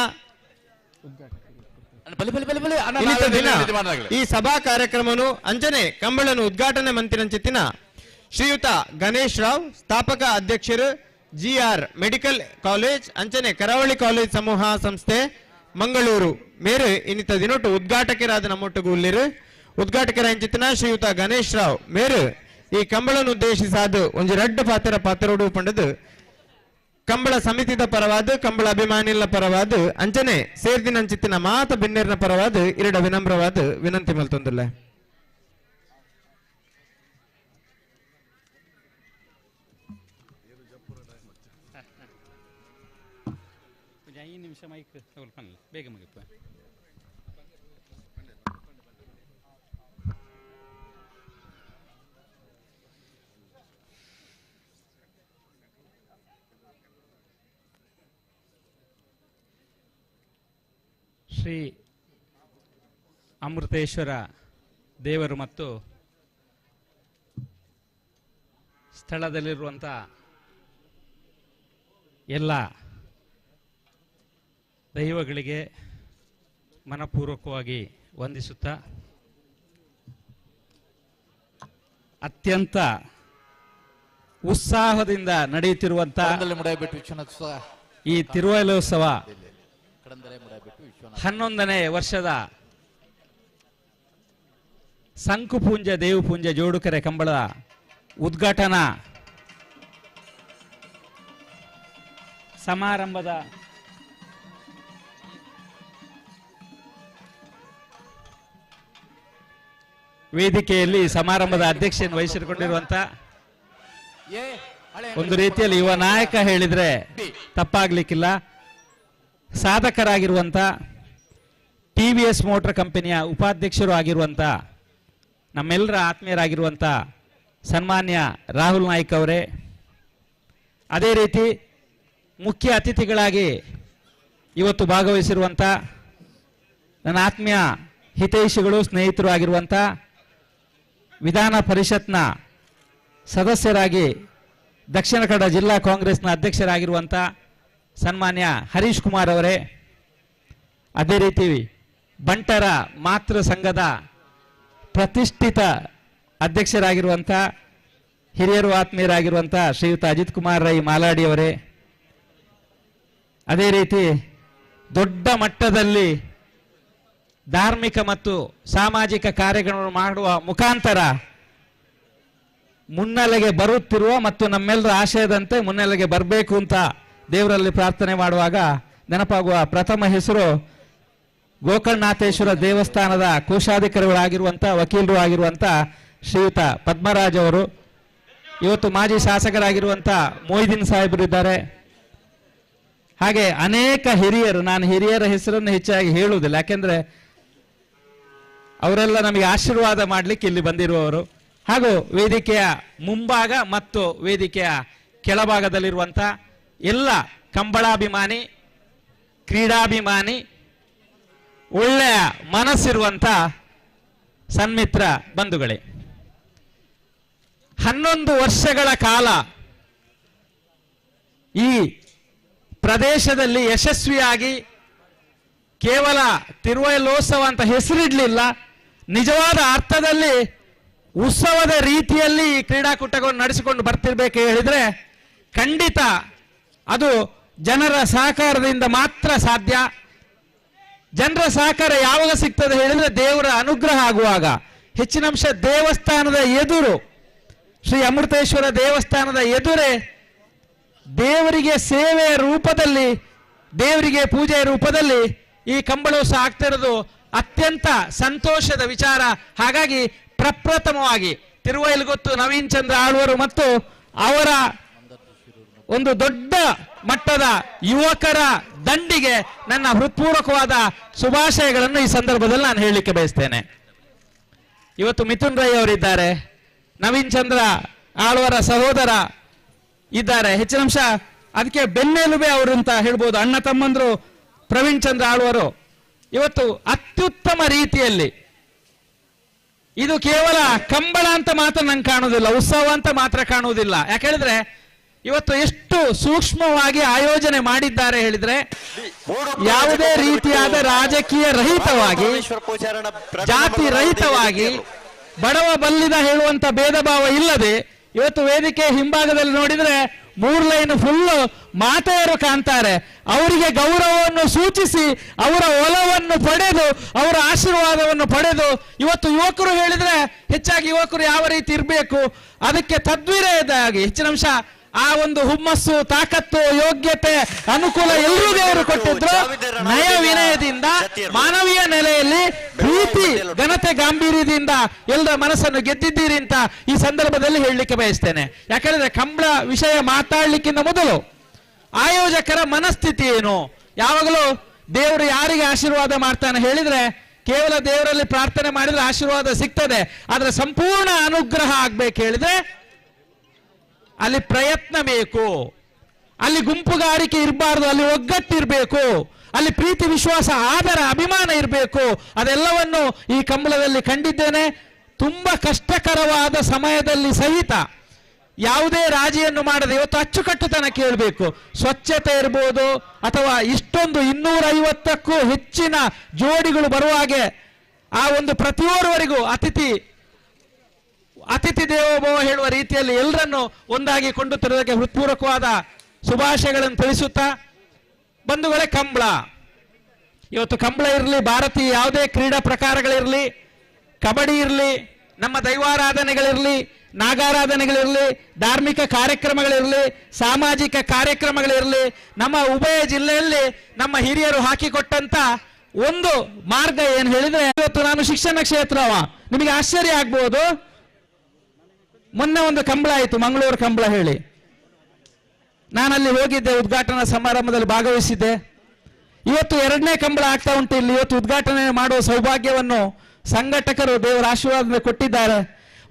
ಈ ಸಭಾ ಕಾರ್ಯಕ್ರಮನು ಅಂಚನೆ ಕಂಬಳನು ಉದ್ಘಾಟನೆ ಮಂತಿನಂಚಿತ್ತಿನ ಶ್ರೀಯುತ ಗಣೇಶ್ ರಾವ್ ಸ್ಥಾಪಕ ಅಧ್ಯಕ್ಷರು ಜಿಆರ್ ಮೆಡಿಕಲ್ ಕಾಲೇಜ್ ಅಂಚನೆ ಕರಾವಳಿ ಕಾಲೇಜ್ ಸಮೂಹ ಸಂಸ್ಥೆ ಮಂಗಳೂರು ಮೇರು ಇನ್ನಿತ ದಿನೊಟ್ಟು ಉದ್ಘಾಟಕರಾದ ನಮ್ಮೊಟ್ಟಿಗೂ ಉಲ್ಲಿರು. ಉದ್ಘಾಟಕರ ಅಂಚಿತ್ತಿನ ಶ್ರೀಯುತ ಗಣೇಶ್ ರಾವ್ ಮೇರು ಈ ಕಂಬಳನ್ನು ಉದ್ದೇಶಿಸಾದ ಒಂಜಿ ರಡ್ಡು ಪಾತ್ರ ಪಾತ್ರೊಡು ಪಂಡದು ಕಂಬಳ ಸಮಿತಿದ ಪರವಾದ ಕಂಬಳ ಅಭಿಮಾನಿಗಳ ಪರವಾದ ಅಂಚನೆ ಸೇರ್ದಿನಂಚಿತ್ತಿನ ಮಾತ ಬಿನ್ನೆರ್ನ ಪರವಾದ ಇರಡ ವಿನಮ್ರವಾದ ವಿನಂತಿ ಮಲ್ತೊಂದುಲ್ಲ. ಬೇಗ ಮುಗಿಪ. ಶ್ರೀ ಅಮೃತೇಶ್ವರ ದೇವರು ಮತ್ತು ಸ್ಥಳದಲ್ಲಿರುವಂಥ ಎಲ್ಲ ದೈವಗಳಿಗೆ ಮನಪೂರ್ವಕವಾಗಿ ವಂದಿಸುತ್ತಾ ಅತ್ಯಂತ ಉತ್ಸಾಹದಿಂದ ನಡೆಯುತ್ತಿರುವಂಥ ಈ ತಿರುವೈಲೋತ್ಸವ 11ನೇ ವರ್ಷದ ಸಂಕುಪುಂಜ ದೇವಪುಂಜ ಜೋಡುಕೆರೆ ಕಂಬಳ ಉದ್ಘಾಟನಾ ಸಮಾರಂಭದ ವೇದಿಕೆಯಲ್ಲಿ ಸಮಾರಂಭದ ಅಧ್ಯಕ್ಷೆಯನ್ನು ವಹಿಸಿಕೊಂಡಿರುವಂತ ಒಂದು ರೀತಿಯಲ್ಲಿ ಯುವ ನಾಯಕ ಹೇಳಿದ್ರೆ ತಪ್ಪಾಗ್ಲಿಕ್ಕಿಲ್ಲ, ಸಾಧಕರಾಗಿರುವಂತ ಟಿವಿಎಸ್ ಮೋಟಾರ್ ಕಂಪನಿಯ ಉಪಾಧ್ಯಕ್ಷರು ಆಗಿರುವಂತ ನಮ್ಮೆಲ್ಲರ ಆತ್ಮೀಯರಾಗಿರುವಂತ ಸನ್ಮಾನ್ಯ ರಾಹುಲ್ ನಾಯ್ಕ್ ಅವರೇ, ಅದೇ ರೀತಿ ಮುಖ್ಯ ಅತಿಥಿಗಳಾಗಿ ಇವತ್ತು ಭಾಗವಹಿಸಿರುವಂಥ ನನ್ನ ಆತ್ಮೀಯ ಹಿತೈಷಿಗಳು ಸ್ನೇಹಿತರು ಆಗಿರುವಂಥ ವಿಧಾನ ಪರಿಷತ್ನ ಸದಸ್ಯರಾಗಿ ದಕ್ಷಿಣ ಕನ್ನಡ ಜಿಲ್ಲಾ ಕಾಂಗ್ರೆಸ್ನ ಅಧ್ಯಕ್ಷರಾಗಿರುವಂಥ ಸನ್ಮಾನ್ಯ ಹರೀಶ್ ಕುಮಾರ್ ಅವರೇ, ಅದೇ ರೀತಿ ಬಂಟರ ಮಾತೃ ಸಂಘದ ಪ್ರತಿಷ್ಠಿತ ಅಧ್ಯಕ್ಷರಾಗಿರುವಂಥ ಹಿರಿಯರು ಆತ್ಮೀಯರಾಗಿರುವಂಥ ಶ್ರೀಯುತ ಅಜಿತ್ ಕುಮಾರ್ ರೈ ಮಾಲಾಡಿಯವರೇ, ಅದೇ ರೀತಿ ದೊಡ್ಡ ಮಟ್ಟದಲ್ಲಿ ಧಾರ್ಮಿಕ ಮತ್ತು ಸಾಮಾಜಿಕ ಕಾರ್ಯಗಳನ್ನು ಮಾಡುವ ಮುಖಾಂತರ ಮುನ್ನೆಲೆಗೆ ಬರುತ್ತಿರುವ ಮತ್ತು ನಮ್ಮೆಲ್ಲರ ಆಶಯದಂತೆ ಮುನ್ನೆಲೆಗೆ ಬರಬೇಕು ಅಂತ ದೇವರಲ್ಲಿ ಪ್ರಾರ್ಥನೆ ಮಾಡುವಾಗ ನೆನಪಾಗುವ ಪ್ರಥಮ ಹೆಸರು ಗೋಕರ್ಣನಾಥೇಶ್ವರ ದೇವಸ್ಥಾನದ ಕೋಶಾಧಿಕಾರಿಗಳಾಗಿರುವಂಥ, ವಕೀಲರು ಆಗಿರುವಂಥ ಶ್ರೀಯುತ ಪದ್ಮರಾಜ್ ಅವರು, ಇವತ್ತು ಮಾಜಿ ಶಾಸಕರಾಗಿರುವಂಥ ಮೊಯ್ದೀನ್ ಸಾಹೇಬರಿದ್ದಾರೆ, ಹಾಗೆ ಅನೇಕ ಹಿರಿಯರು. ನಾನು ಹಿರಿಯರ ಹೆಸರನ್ನು ಹೆಚ್ಚಾಗಿ ಹೇಳುವುದಿಲ್ಲ, ಯಾಕೆಂದರೆ ಅವರೆಲ್ಲ ನಮಗೆ ಆಶೀರ್ವಾದ ಮಾಡಲಿಕ್ಕೆ ಇಲ್ಲಿ ಬಂದಿರುವವರು. ಹಾಗೂ ವೇದಿಕೆಯ ಮುಂಭಾಗ ಮತ್ತು ವೇದಿಕೆಯ ಕೆಳಭಾಗದಲ್ಲಿರುವಂಥ ಎಲ್ಲ ಕಂಬಳಾಭಿಮಾನಿ, ಕ್ರೀಡಾಭಿಮಾನಿ, ಒಳ್ಳೆಯ ಮನಸ್ಸಿರುವಂಥ ಸನ್ಮಿತ್ರ ಬಂಧುಗಳೇ, 11 ವರ್ಷಗಳ ಕಾಲ ಈ ಪ್ರದೇಶದಲ್ಲಿ ಯಶಸ್ವಿಯಾಗಿ ಕೇವಲ ತಿರುವೈಲೋತ್ಸವ ಅಂತ ಹೆಸರಿಡಲಿಲ್ಲ, ನಿಜವಾದ ಅರ್ಥದಲ್ಲಿ ಉತ್ಸವದ ರೀತಿಯಲ್ಲಿ ಈ ಕ್ರೀಡಾಕೂಟಗಳನ್ನು ನಡೆಸಿಕೊಂಡು ಬರ್ತಿರ್ಬೇಕು ಹೇಳಿದರೆ ಖಂಡಿತ ಅದು ಜನರ ಸಹಕಾರದಿಂದ ಮಾತ್ರ ಸಾಧ್ಯ. ಜನರ ಸಹಕಾರ ಯಾವಾಗ ಸಿಗ್ತದೆ ಹೇಳಿದರೆ ದೇವರ ಅನುಗ್ರಹ ಆಗುವಾಗ. ಹೆಚ್ಚಿನ ಅಂಶ ದೇವಸ್ಥಾನದ ಎದುರು, ಶ್ರೀ ಅಮೃತೇಶ್ವರ ದೇವಸ್ಥಾನದ ಎದುರೇ ದೇವರಿಗೆ ಸೇವೆಯ ರೂಪದಲ್ಲಿ, ದೇವರಿಗೆ ಪೂಜೆಯ ರೂಪದಲ್ಲಿ ಈ ಕಂಬಳೋತ್ಸವ ಆಗ್ತಿರೋದು ಅತ್ಯಂತ ಸಂತೋಷದ ವಿಚಾರ. ಹಾಗಾಗಿ ಪ್ರಪ್ರಥಮವಾಗಿ ತಿರುವೈಲುಗೊತ್ತು ನವೀನ್ ಚಂದ್ರ ಆಳ್ವರು ಮತ್ತು ಅವರ ಒಂದು ದೊಡ್ಡ ಮಟ್ಟದ ಯುವಕರ ದಂಡಿಗೆ ನನ್ನ ಹೃತ್ಪೂರ್ವಕವಾದ ಶುಭಾಶಯಗಳನ್ನು ಈ ಸಂದರ್ಭದಲ್ಲಿ ನಾನು ಹೇಳಲಿಕ್ಕೆ ಬಯಸ್ತೇನೆ. ಇವತ್ತು ಮಿಥುನ್ ರೈ ಅವರಿದ್ದಾರೆ, ನವೀನ್ ಚಂದ್ರ ಆಳ್ವರ ಸಹೋದರ ಇದ್ದಾರೆ, ಹೆಚ್ಚಿನ ಅಂಶ ಅದಕ್ಕೆ ಬೆನ್ನೆಲುಬೆ ಅವರು ಅಂತ ಹೇಳ್ಬೋದು. ಅಣ್ಣ ತಮ್ಮಂದ್ರು ಪ್ರವೀಣ್ ಚಂದ್ರ ಆಳ್ವರು ಇವತ್ತು ಅತ್ಯುತ್ತಮ ರೀತಿಯಲ್ಲಿ, ಇದು ಕೇವಲ ಕಂಬಳ ಅಂತ ಮಾತ್ರ ನಂಗೆ ಕಾಣುವುದಿಲ್ಲ, ಉತ್ಸವ ಅಂತ ಮಾತ್ರ ಕಾಣುವುದಿಲ್ಲ. ಯಾಕೆ ಹೇಳಿದ್ರೆ ಇವತ್ತು ಎಷ್ಟು ಸೂಕ್ಷ್ಮವಾಗಿ ಆಯೋಜನೆ ಮಾಡಿದ್ದಾರೆ ಹೇಳಿದ್ರೆ, ಯಾವುದೇ ರೀತಿಯಾದ ರಾಜಕೀಯ ರಹಿತವಾಗಿ, ಜಾತಿ ರಹಿತವಾಗಿ, ಬಡವ ಬಲ್ಲಿದ ಹೇಳುವಂತ ಭೇದ ಭಾವ ಇಲ್ಲದೆ ಇವತ್ತು ವೇದಿಕೆ ಹಿಂಭಾಗದಲ್ಲಿ ನೋಡಿದ್ರೆ 3 ಲೈನ್ ಫುಲ್ ಮಾತೆಯರು ಕಾಣ್ತಾರೆ. ಅವರಿಗೆ ಗೌರವವನ್ನು ಸೂಚಿಸಿ ಅವರ ಒಲವನ್ನು ಪಡೆದು ಅವರ ಆಶೀರ್ವಾದವನ್ನು ಪಡೆದು ಇವತ್ತು ಯುವಕರು ಹೇಳಿದ್ರೆ ಹೆಚ್ಚಾಗಿ ಯುವಕರು ಯಾವ ರೀತಿ ಇರಬೇಕು ಅದಕ್ಕೆ ತದ್ವಿರೋಧಾಗಿ ಹೆಚ್ಚಿನ ಅಂಶ ಆ ಒಂದು ಹುಮ್ಮಸ್ಸು, ತಾಕತ್ತು, ಯೋಗ್ಯತೆ, ಅನುಕೂಲ ಎಲ್ಲರೂ ದೇವರು ಕೊಟ್ಟಿದ್ರು. ನಯ ವಿನಯದಿಂದ, ಮಾನವೀಯ ನೆಲೆಯಲ್ಲಿ, ಪ್ರೀತಿ, ಘನತೆ, ಗಾಂಭೀರ್ಯದಿಂದ ಎಲ್ಲರ ಮನಸ್ಸನ್ನು ಗೆದ್ದಿದ್ದೀರಿ ಅಂತ ಈ ಸಂದರ್ಭದಲ್ಲಿ ಹೇಳಲಿಕ್ಕೆ ಬಯಸ್ತೇನೆ. ಯಾಕಂದ್ರೆ ಕಂಬಳ ವಿಷಯ ಮಾತಾಡ್ಲಿಕ್ಕಿಂತ ಮೊದಲು ಆಯೋಜಕರ ಮನಸ್ಥಿತಿ ಏನು? ಯಾವಾಗಲೂ ದೇವರು ಯಾರಿಗೆ ಆಶೀರ್ವಾದ ಮಾಡ್ತಾನೆ ಹೇಳಿದ್ರೆ ಕೇವಲ ದೇವರಲ್ಲಿ ಪ್ರಾರ್ಥನೆ ಮಾಡಿದ್ರೆ ಆಶೀರ್ವಾದ ಸಿಗ್ತದೆ, ಆದ್ರೆ ಸಂಪೂರ್ಣ ಅನುಗ್ರಹ ಆಗ್ಬೇಕು ಹೇಳಿದ್ರೆ ಅಲ್ಲಿ ಪ್ರಯತ್ನ ಬೇಕು, ಅಲ್ಲಿ ಗುಂಪುಗಾರಿಕೆ ಇರಬಾರ್ದು, ಅಲ್ಲಿ ಒಗ್ಗಟ್ಟಿರಬೇಕು, ಅಲ್ಲಿ ಪ್ರೀತಿ, ವಿಶ್ವಾಸ, ಆದರ, ಅಭಿಮಾನ ಇರಬೇಕು. ಅದೆಲ್ಲವನ್ನು ಈ ಕಂಬಳದಲ್ಲಿ ಕಂಡಿದ್ದೇನೆ. ತುಂಬಾ ಕಷ್ಟಕರವಾದ ಸಮಯದಲ್ಲಿ ಸಹಿತ ಯಾವುದೇ ರಾಜಿಯನ್ನು ಮಾಡದೆ ಇವತ್ತು ಅಚ್ಚುಕಟ್ಟುತನ ಕೇಳಬೇಕು. ಸ್ವಚ್ಛತೆ ಇರ್ಬೋದು ಅಥವಾ ಇಷ್ಟೊಂದು 250ಕ್ಕೂ ಹೆಚ್ಚಿನ ಜೋಡಿಗಳು ಬರುವ ಹಾಗೆ ಆ ಒಂದು ಪ್ರತಿಯೋರ್ವರಿಗೂ ಅತಿಥಿ ಅತಿಥಿ ದೇವೋಭವ ಹೇಳುವ ರೀತಿಯಲ್ಲಿ ಎಲ್ಲರನ್ನು ಒಂದಾಗಿ ಕೊಂಡು ತರುವುದಕ್ಕೆ ಹೃತ್ಪೂರ್ವಕವಾದ ಶುಭಾಶಯಗಳನ್ನು ತಿಳಿಸುತ್ತಾ ಬಂಧುಗಳೇ, ಕಂಬಳ ಇವತ್ತು ಕಂಬಳ ಇರಲಿ, ಭಾರತೀಯ ಯಾವುದೇ ಕ್ರೀಡಾ ಪ್ರಕಾರಗಳಿರಲಿ, ಕಬಡ್ಡಿ ಇರಲಿ, ನಮ್ಮ ದೈವಾರಾಧನೆಗಳಿರಲಿ, ನಾಗಾರಾಧನೆಗಳಿರಲಿ, ಧಾರ್ಮಿಕ ಕಾರ್ಯಕ್ರಮಗಳಿರಲಿ, ಸಾಮಾಜಿಕ ಕಾರ್ಯಕ್ರಮಗಳಿರಲಿ, ನಮ್ಮ ಉಭಯ ಜಿಲ್ಲೆಯಲ್ಲಿ ನಮ್ಮ ಹಿರಿಯರು ಹಾಕಿಕೊಟ್ಟಂತ ಒಂದು ಮಾರ್ಗ ಏನು ಹೇಳಿದ್ರೆ, ಇವತ್ತು ನಾನು ಶಿಕ್ಷಣ ಕ್ಷೇತ್ರವ ನಿಮಗೆ ಆಶ್ಚರ್ಯ ಆಗ್ಬೋದು. ಮೊನ್ನೆ ಒಂದು ಕಂಬಳ ಆಯಿತು, ಮಂಗಳೂರು ಕಂಬಳ ಹೇಳಿ, ನಾನಲ್ಲಿ ಹೋಗಿದ್ದೆ, ಉದ್ಘಾಟನಾ ಸಮಾರಂಭದಲ್ಲಿ ಭಾಗವಹಿಸಿದ್ದೆ. ಇವತ್ತು 2ನೇ ಕಂಬಳ ಆಗ್ತಾ ಉಂಟು ಇಲ್ಲಿ. ಇವತ್ತು ಉದ್ಘಾಟನೆ ಮಾಡುವ ಸೌಭಾಗ್ಯವನ್ನು ಸಂಘಟಕರು ದೇವರ ಆಶೀರ್ವಾದ ಕೊಟ್ಟಿದ್ದಾರೆ.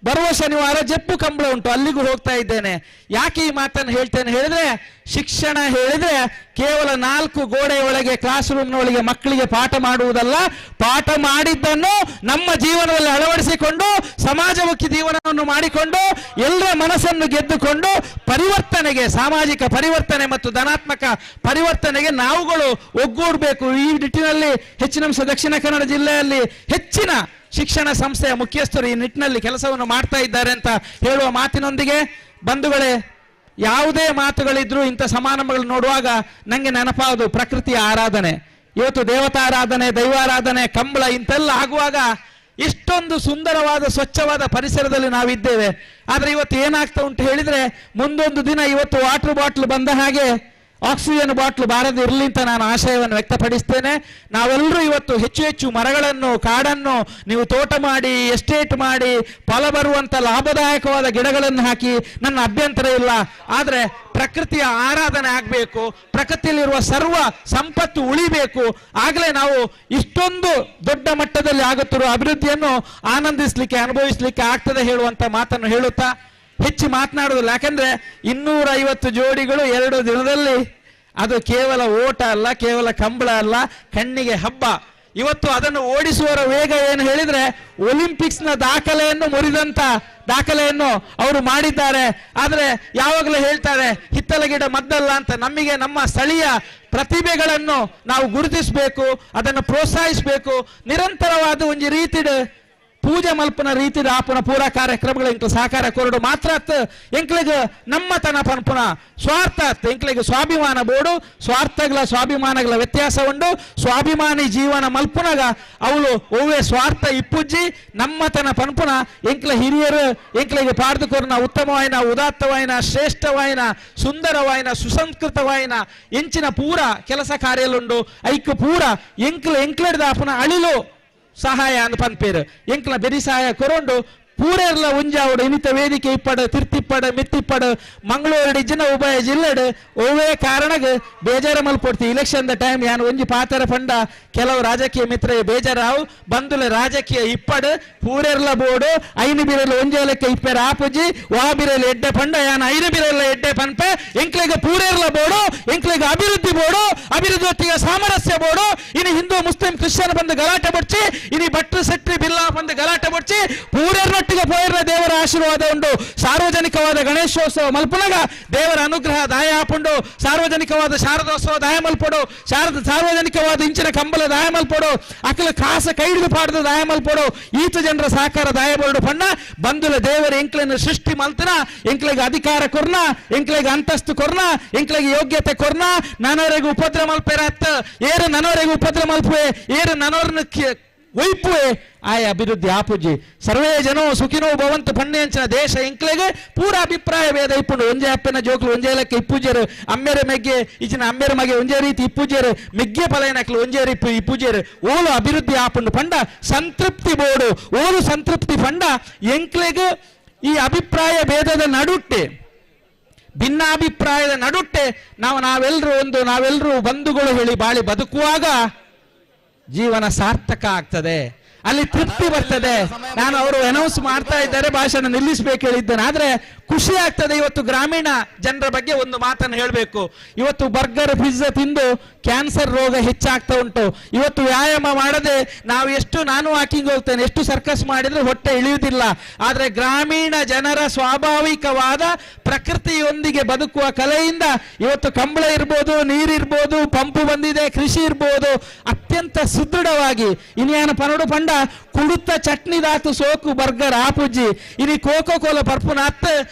ಬರುವ ಶನಿವಾರ ಜಪ್ಪು ಕಂಬಳ ಉಂಟು, ಅಲ್ಲಿಗೂ ಹೋಗ್ತಾ ಇದ್ದೇನೆ. ಯಾಕೆ ಈ ಮಾತನ್ನು ಹೇಳ್ತೇನೆ ಹೇಳಿದ್ರೆ, ಶಿಕ್ಷಣ ಹೇಳಿದ್ರೆ ಕೇವಲ 4 ಗೋಡೆಯೊಳಗೆ, ಕ್ಲಾಸ್ ರೂಮ್ನೊಳಗೆ ಮಕ್ಕಳಿಗೆ ಪಾಠ ಮಾಡುವುದಲ್ಲ, ಪಾಠ ಮಾಡಿದ್ದನ್ನು ನಮ್ಮ ಜೀವನದಲ್ಲಿ ಅಳವಡಿಸಿಕೊಂಡು ಸಮಾಜಮುಖಿ ಜೀವನವನ್ನು ಮಾಡಿಕೊಂಡು ಎಲ್ಲರ ಮನಸ್ಸನ್ನು ಗೆದ್ದುಕೊಂಡು ಪರಿವರ್ತನೆಗೆ, ಸಾಮಾಜಿಕ ಪರಿವರ್ತನೆ ಮತ್ತು ಧನಾತ್ಮಕ ಪರಿವರ್ತನೆಗೆ ನಾವುಗಳು ಒಗ್ಗೂಡಬೇಕು. ಈ ನಿಟ್ಟಿನಲ್ಲಿ ಹೆಚ್ಚಿನ ಅಂಶ ದಕ್ಷಿಣ ಕನ್ನಡ ಜಿಲ್ಲೆಯಲ್ಲಿ ಹೆಚ್ಚಿನ ಶಿಕ್ಷಣ ಸಂಸ್ಥೆಯ ಮುಖ್ಯಸ್ಥರು ಈ ನಿಟ್ಟಿನಲ್ಲಿ ಕೆಲಸವನ್ನು ಮಾಡ್ತಾ ಇದ್ದಾರೆ ಅಂತ ಹೇಳುವ ಮಾತಿನೊಂದಿಗೆ ಬಂಧುಗಳೇ, ಯಾವುದೇ ಮಾತುಗಳಿದ್ರೂ ಇಂಥ ಸಮಾರಂಭಗಳು ನೋಡುವಾಗ ನನಗೆ ನೆನಪಾವುದು ಪ್ರಕೃತಿಯ ಆರಾಧನೆ. ಇವತ್ತು ದೇವತಾರಾಧನೆ, ದೈವಾರಾಧನೆ, ಕಂಬಳ ಇಂತೆಲ್ಲ ಆಗುವಾಗ ಇಷ್ಟೊಂದು ಸುಂದರವಾದ ಸ್ವಚ್ಛವಾದ ಪರಿಸರದಲ್ಲಿ ನಾವಿದ್ದೇವೆ. ಆದರೆ ಇವತ್ತು ಏನಾಗ್ತಾ ಉಂಟು ಹೇಳಿದರೆ, ಮುಂದೊಂದು ದಿನ ಇವತ್ತು ವಾಟರ್ ಬಾಟ್ಲ್ ಬಂದ ಹಾಗೆ ಆಕ್ಸಿಜನ್ ಬಾಟ್ಲು ಬಾರದೆ ಇರಲಿ ಅಂತ ನಾನು ಆಶಯವನ್ನು ವ್ಯಕ್ತಪಡಿಸ್ತೇನೆ. ನಾವೆಲ್ಲರೂ ಇವತ್ತು ಹೆಚ್ಚು ಹೆಚ್ಚು ಮರಗಳನ್ನು, ಕಾಡನ್ನು ನೀವು ತೋಟ ಮಾಡಿ, ಎಸ್ಟೇಟ್ ಮಾಡಿ, ಫಲ ಬರುವಂಥ ಲಾಭದಾಯಕವಾದ ಗಿಡಗಳನ್ನು ಹಾಕಿ, ನನ್ನ ಅಭ್ಯಂತರ ಇಲ್ಲ. ಆದರೆ ಪ್ರಕೃತಿಯ ಆರಾಧನೆ ಆಗಬೇಕು, ಪ್ರಕೃತಿಯಲ್ಲಿರುವ ಸರ್ವ ಸಂಪತ್ತು ಉಳಿಬೇಕು. ಆಗಲೇ ನಾವು ಇಷ್ಟೊಂದು ದೊಡ್ಡ ಮಟ್ಟದಲ್ಲಿ ಆಗುತ್ತಿರುವ ಅಭಿವೃದ್ಧಿಯನ್ನು ಆನಂದಿಸಲಿಕ್ಕೆ, ಅನುಭವಿಸಲಿಕ್ಕೆ ಆಗ್ತದೆ ಹೇಳುವಂಥ ಮಾತನ್ನು ಹೇಳುತ್ತಾ ಹೆಚ್ಚು ಮಾತನಾಡುವುದಿಲ್ಲ. ಯಾಕಂದ್ರೆ 250 ಜೋಡಿಗಳು 2 ದಿನದಲ್ಲಿ, ಅದು ಕೇವಲ ಓಟ ಅಲ್ಲ, ಕೇವಲ ಕಂಬಳ ಅಲ್ಲ, ಕಣ್ಣಿಗೆ ಹಬ್ಬ. ಇವತ್ತು ಅದನ್ನು ಓಡಿಸುವವರ ವೇಗ ಏನು ಹೇಳಿದ್ರೆ ಒಲಿಂಪಿಕ್ಸ್ನ ದಾಖಲೆಯನ್ನು ಮುರಿದಂತ ದಾಖಲೆಯನ್ನು ಅವರು ಮಾಡಿದ್ದಾರೆ. ಆದರೆ ಯಾವಾಗಲೂ ಹೇಳ್ತಾರೆ ಹಿತ್ತಲ ಗಿಡ ಮದ್ದಲ್ಲ ಅಂತ. ನಮಗೆ ನಮ್ಮ ಸ್ಥಳೀಯ ಪ್ರತಿಭೆಗಳನ್ನು ನಾವು ಗುರುತಿಸಬೇಕು, ಅದನ್ನು ಪ್ರೋತ್ಸಾಹಿಸಬೇಕು. ನಿರಂತರವಾದ ಒಂದು ರೀತಿಯ ಪೂಜೆ ಮಲ್ಪನ ರೀತಿದ ಆಪುನ ಪೂರ ಕಾರ್ಯಕ್ರಮಗಳು ಎಂಕ್ಲು ಸಹಕಾರ ಕೊರಡು ಮಾತ್ರ ಎಂಕ್ಲಿಗೆ ನಮ್ಮತನ ಪನ್ಪುನ ಸ್ವಾರ್ಥ ಎಂಕ್ಲಿಗೆ ಸ್ವಾಭಿಮಾನ ಬೋಡು. ಸ್ವಾರ್ಥಗಳ ಸ್ವಾಭಿಮಾನಗಳ ವ್ಯತ್ಯಾಸ ಉಂಡು. ಸ್ವಾಭಿಮಾನಿ ಜೀವನ ಮಲ್ಪುನಗ ಅವಳು ಒವ್ವೆ ಸ್ವಾರ್ಥ ಇಪ್ಪುಜ್ಜಿ ನಮ್ಮತನ ಪನ್ಪುನ ಎಂಕ್ಲ ಹಿರಿಯರು ಎಂಕ್ಲಿಗೆ ಪಾಡ್ದು ಕೊರ್ನ ಉತ್ತಮವಾಯಿನ, ಉದಾತ್ತವಾಯಿನ, ಶ್ರೇಷ್ಠವಾಯಿನ, ಸುಂದರವಾಯಿನ, ಸುಸಂಸ್ಕೃತವಾಯಿನ ಎಂಚಿನ ಪೂರ ಕೆಲಸ ಕಾರ್ಯಲುಂಡು. ಐಕ್ ಪೂರ ಎಂಕ್ಲು ಎಂಕ್ಲೆಡ್ದ ಆಪುನ ಅಳಿಲು ಸಹಾಯ ಅಂದ್ ಪನ್ಪೇರು ಎಂಕ್ಲ ಬೆರಿ ಸಹಾಯ ಕೊರೊಂಡು ಪೂರೆರ್ಲ ಉಂಜಾವುಡು ಇನಿತ ವೇದಿಕೆ ಇಪ್ಪಡು, ತಿರ್ತಿಪ್ಪಡು, ಮಿತ್ತಿಪ್ಪಡು, ಮಂಗಳೂರು ಇಜ್ಜಿನ ಉಭಯ ಜಿಲ್ಲೆಡು ಒವ್ವೇ ಕಾರಣಗ್ ಬೇಜಾರ ಮಲ್ಪೊಡ್ತಿ. ಇಲೆಕ್ಷನ್ the time ಯಾನ್ ಒಂಜಿ ಪಾತರ ಪಂಡ ಕೆಲವು ರಾಜಕೀಯ ಮಿತ್ರ ಬೇಜಾರಾವು ಬಂದುಲೆ ರಾಜಕೀಯ ಇಪ್ಪಡು ಪೂರೆರ್ಲ ಬೋಡು ಐನು ಬಿರಲು ಒಂಜೇ ಲೆಕ್ಕ ಇಪ್ಪೆರ ಆಪುಜಿ ವಾ ಬಿರಲು ಎಡ್ಡೆ ಪಂಡ ಯಾನ್ ಐನು ಬಿರಲ ಎಡ್ಡೆ ಪನ್ಪೆ. ಎಂಕ್ಲೆಗ್ ಪೂರೆರ್ಲ ಬೋಡು, ಎಂಕ್ಲೆಗ್ ಅಭಿವೃದ್ಧಿ ಬೋಡು, ಅಭಿವೃದ್ಧಿ ಒಟ್ಟಿಗೆ ಸಾಮರಸ್ಯ ಬೋಡು. ಇನಿ ಹಿಂದೂ ಮುಸ್ಲಿಂ ಕ್ರಿಶ್ಚಿಯನ್ ಬಂದು ಗಲಾಟೆ ಬಡ್ಚಿ, ಇನಿ ಭಟ್ರು ಸೆಟ್ರಿ ಬಿಲ್ಲಾ ಬಂದು ಗಲಾಟೆ ಬಡ್ಚಿ ಪೂರೆರ್ನ ಪೋಯರ್ನ ದೇವರ ಆಶೀರ್ವಾದ ಉಂಡು. ಸಾರ್ವಜನಿಕವಾದ ಗಣೇಶೋತ್ಸವ ಮಲ್ಪುನಗ ದೇವರ ಅನುಗ್ರಹ ದಾಯ ಆಪುಂಡು. ಸಾರ್ವಜನಿಕವಾದ ಶಾರದೋತ್ಸವ ದಾಯ ಮಲ್ಪೊಡು, ಸಾರ್ವಜನಿಕವಾದ ಇಂಚಿನ ಕಂಬಲ ದಾಯ ಮಲ್ಪೊಡು, ಅಕಲ ಕಾಸ ಕೈಡಿದು ಪಾಡದ ದಾಯ ಮಲ್ಪೊಡು, ಈತ ಜನರ ಸಹಕಾರ ದಾಯ ಬೋಡು ಪಣ್ಣ ಬಂದುಲ ದೇವರ ಎಂಕ್ಲೆನ ಸೃಷ್ಟಿ ಮಲ್ತನ, ಎಂಕ್ಲೆಗೆ ಅಧಿಕಾರ ಕೊರ್ನ, ಎಂಕ್ಲೆಗೆ ಅಂತಸ್ತು ಕೊರ್ನ, ಎಂಕ್ಲೆಗೆ ಯೋಗ್ಯತೆ ಕೊರ್ನ. ನನವರೆಗೆ ಉಪದ್ರ ಮಲ್ಪೆರತ್ತ ಏರು ನನವರೆಗೆ ಉಪದ್ರ ಮಲ್ಪುವೆ, ಏರು ನನವರನ್ನು ಒಯ್ಪುವೆ ಆಯ ಅಭಿವೃದ್ಧಿ ಆಪುಜಿ. ಸರ್ವೇ ಜನೋ ಸುಖಿನೋ ಭವಂತು ಪಣ್ಯಂಚನ ದೇಶ ಎಂಕ್ಲೆಗೆ ಪೂರ ಅಭಿಪ್ರಾಯ ಭೇದ ಇಪ್ಪುಂಡು. ಒಂಜೆ ಅಪ್ಪನ ಜೋಕ್ಲು ಒಂಜೇ ಲೆಕ್ಕ ಇಪ್ಪುಜೇರು, ಅಮ್ಮೆರ ಮೆಗ್ಗೆ ಇಚಿನ ಅಮ್ಮೆರ ಮಗೆ ಒಂಜೇ ರೀತಿ ಇಪ್ಪುಜೇರು, ಮೆಗ್ಗೆ ಪಲಯನಕ್ಲು ಒಂಜೇ ರೀತಿ ಇಪ್ಪುಜೇರು. ಓಲು ಅಭಿವೃದ್ಧಿ ಆಪುಂಡು ಪಂಡ ಸಂತೃಪ್ತಿ ಬೋಡು. ಓಲು ಸಂತೃಪ್ತಿ ಪಂಡ ಎಂಕ್ಲೆಗೆ ಈ ಅಭಿಪ್ರಾಯ ಭೇದದ ನಡುಟ್ಟೆ, ಭಿನ್ನಾಭಿಪ್ರಾಯದ ನಡುಟ್ಟೆ ನಾವೆಲ್ಲರೂ ಒಂದು, ನಾವೆಲ್ಲರೂ ಬಂಧುಗಳು ಹೇಳಿ ಬಾಳಿ ಬದುಕುವಾಗ ಜೀವನ ಸಾರ್ಥಕ ಆಗ್ತದೆ, ಅಲ್ಲಿ ತೃಪ್ತಿ ಬರ್ತದೆ. ನಾನು ಅವರು ಅನೌನ್ಸ್ ಮಾಡ್ತಾ ಇದ್ದಾರೆ, ಭಾಷಣ ನಿಲ್ಲಿಸಬೇಕು ಹೇಳಿದ್ದೇನೆ. ಆದರೆ ಖುಷಿ ಆಗ್ತದೆ. ಇವತ್ತು ಗ್ರಾಮೀಣ ಜನರ ಬಗ್ಗೆ ಒಂದು ಮಾತನ್ನು ಹೇಳಬೇಕು. ಇವತ್ತು ಬರ್ಗರ್ ಪಿಜ್ಜಾ ತಿಂದು ಕ್ಯಾನ್ಸರ್ ರೋಗ ಹೆಚ್ಚಾಗ್ತಾ ಉಂಟು. ಇವತ್ತು ವ್ಯಾಯಾಮ ಮಾಡದೆ ನಾವು ಎಷ್ಟು, ನಾನು ವಾಕಿಂಗ್ ಹೋಗ್ತೇನೆ, ಎಷ್ಟು ಸರ್ಕಸ್ ಮಾಡಿದ್ರೆ ಹೊಟ್ಟೆ ಇಳಿಯುವುದಿಲ್ಲ. ಆದರೆ ಗ್ರಾಮೀಣ ಜನರ ಸ್ವಾಭಾವಿಕವಾದ ಪ್ರಕೃತಿಯೊಂದಿಗೆ ಬದುಕುವ ಕಲೆಯಿಂದ ಇವತ್ತು ಕಂಬಳ ಇರ್ಬೋದು, ನೀರಿರ್ಬೋದು, ಪಂಪು ಬಂದಿದೆ, ಕೃಷಿ ಇರ್ಬೋದು, ಅತ್ಯಂತ ಸುದೃಢವಾಗಿ ಇನ್ಯಾನ ಪನಡು ಪಂಡ ಕುಡುತ್ತ ಚಟ್ನಿದಾತು ಸೋಕು ಬರ್ಗರ್ ಆಪುಜ್ಜಿ ಇನಿ ಕೋಕೋ ಕೋಲ ಪರ್ಪುನ ಅತ್ತ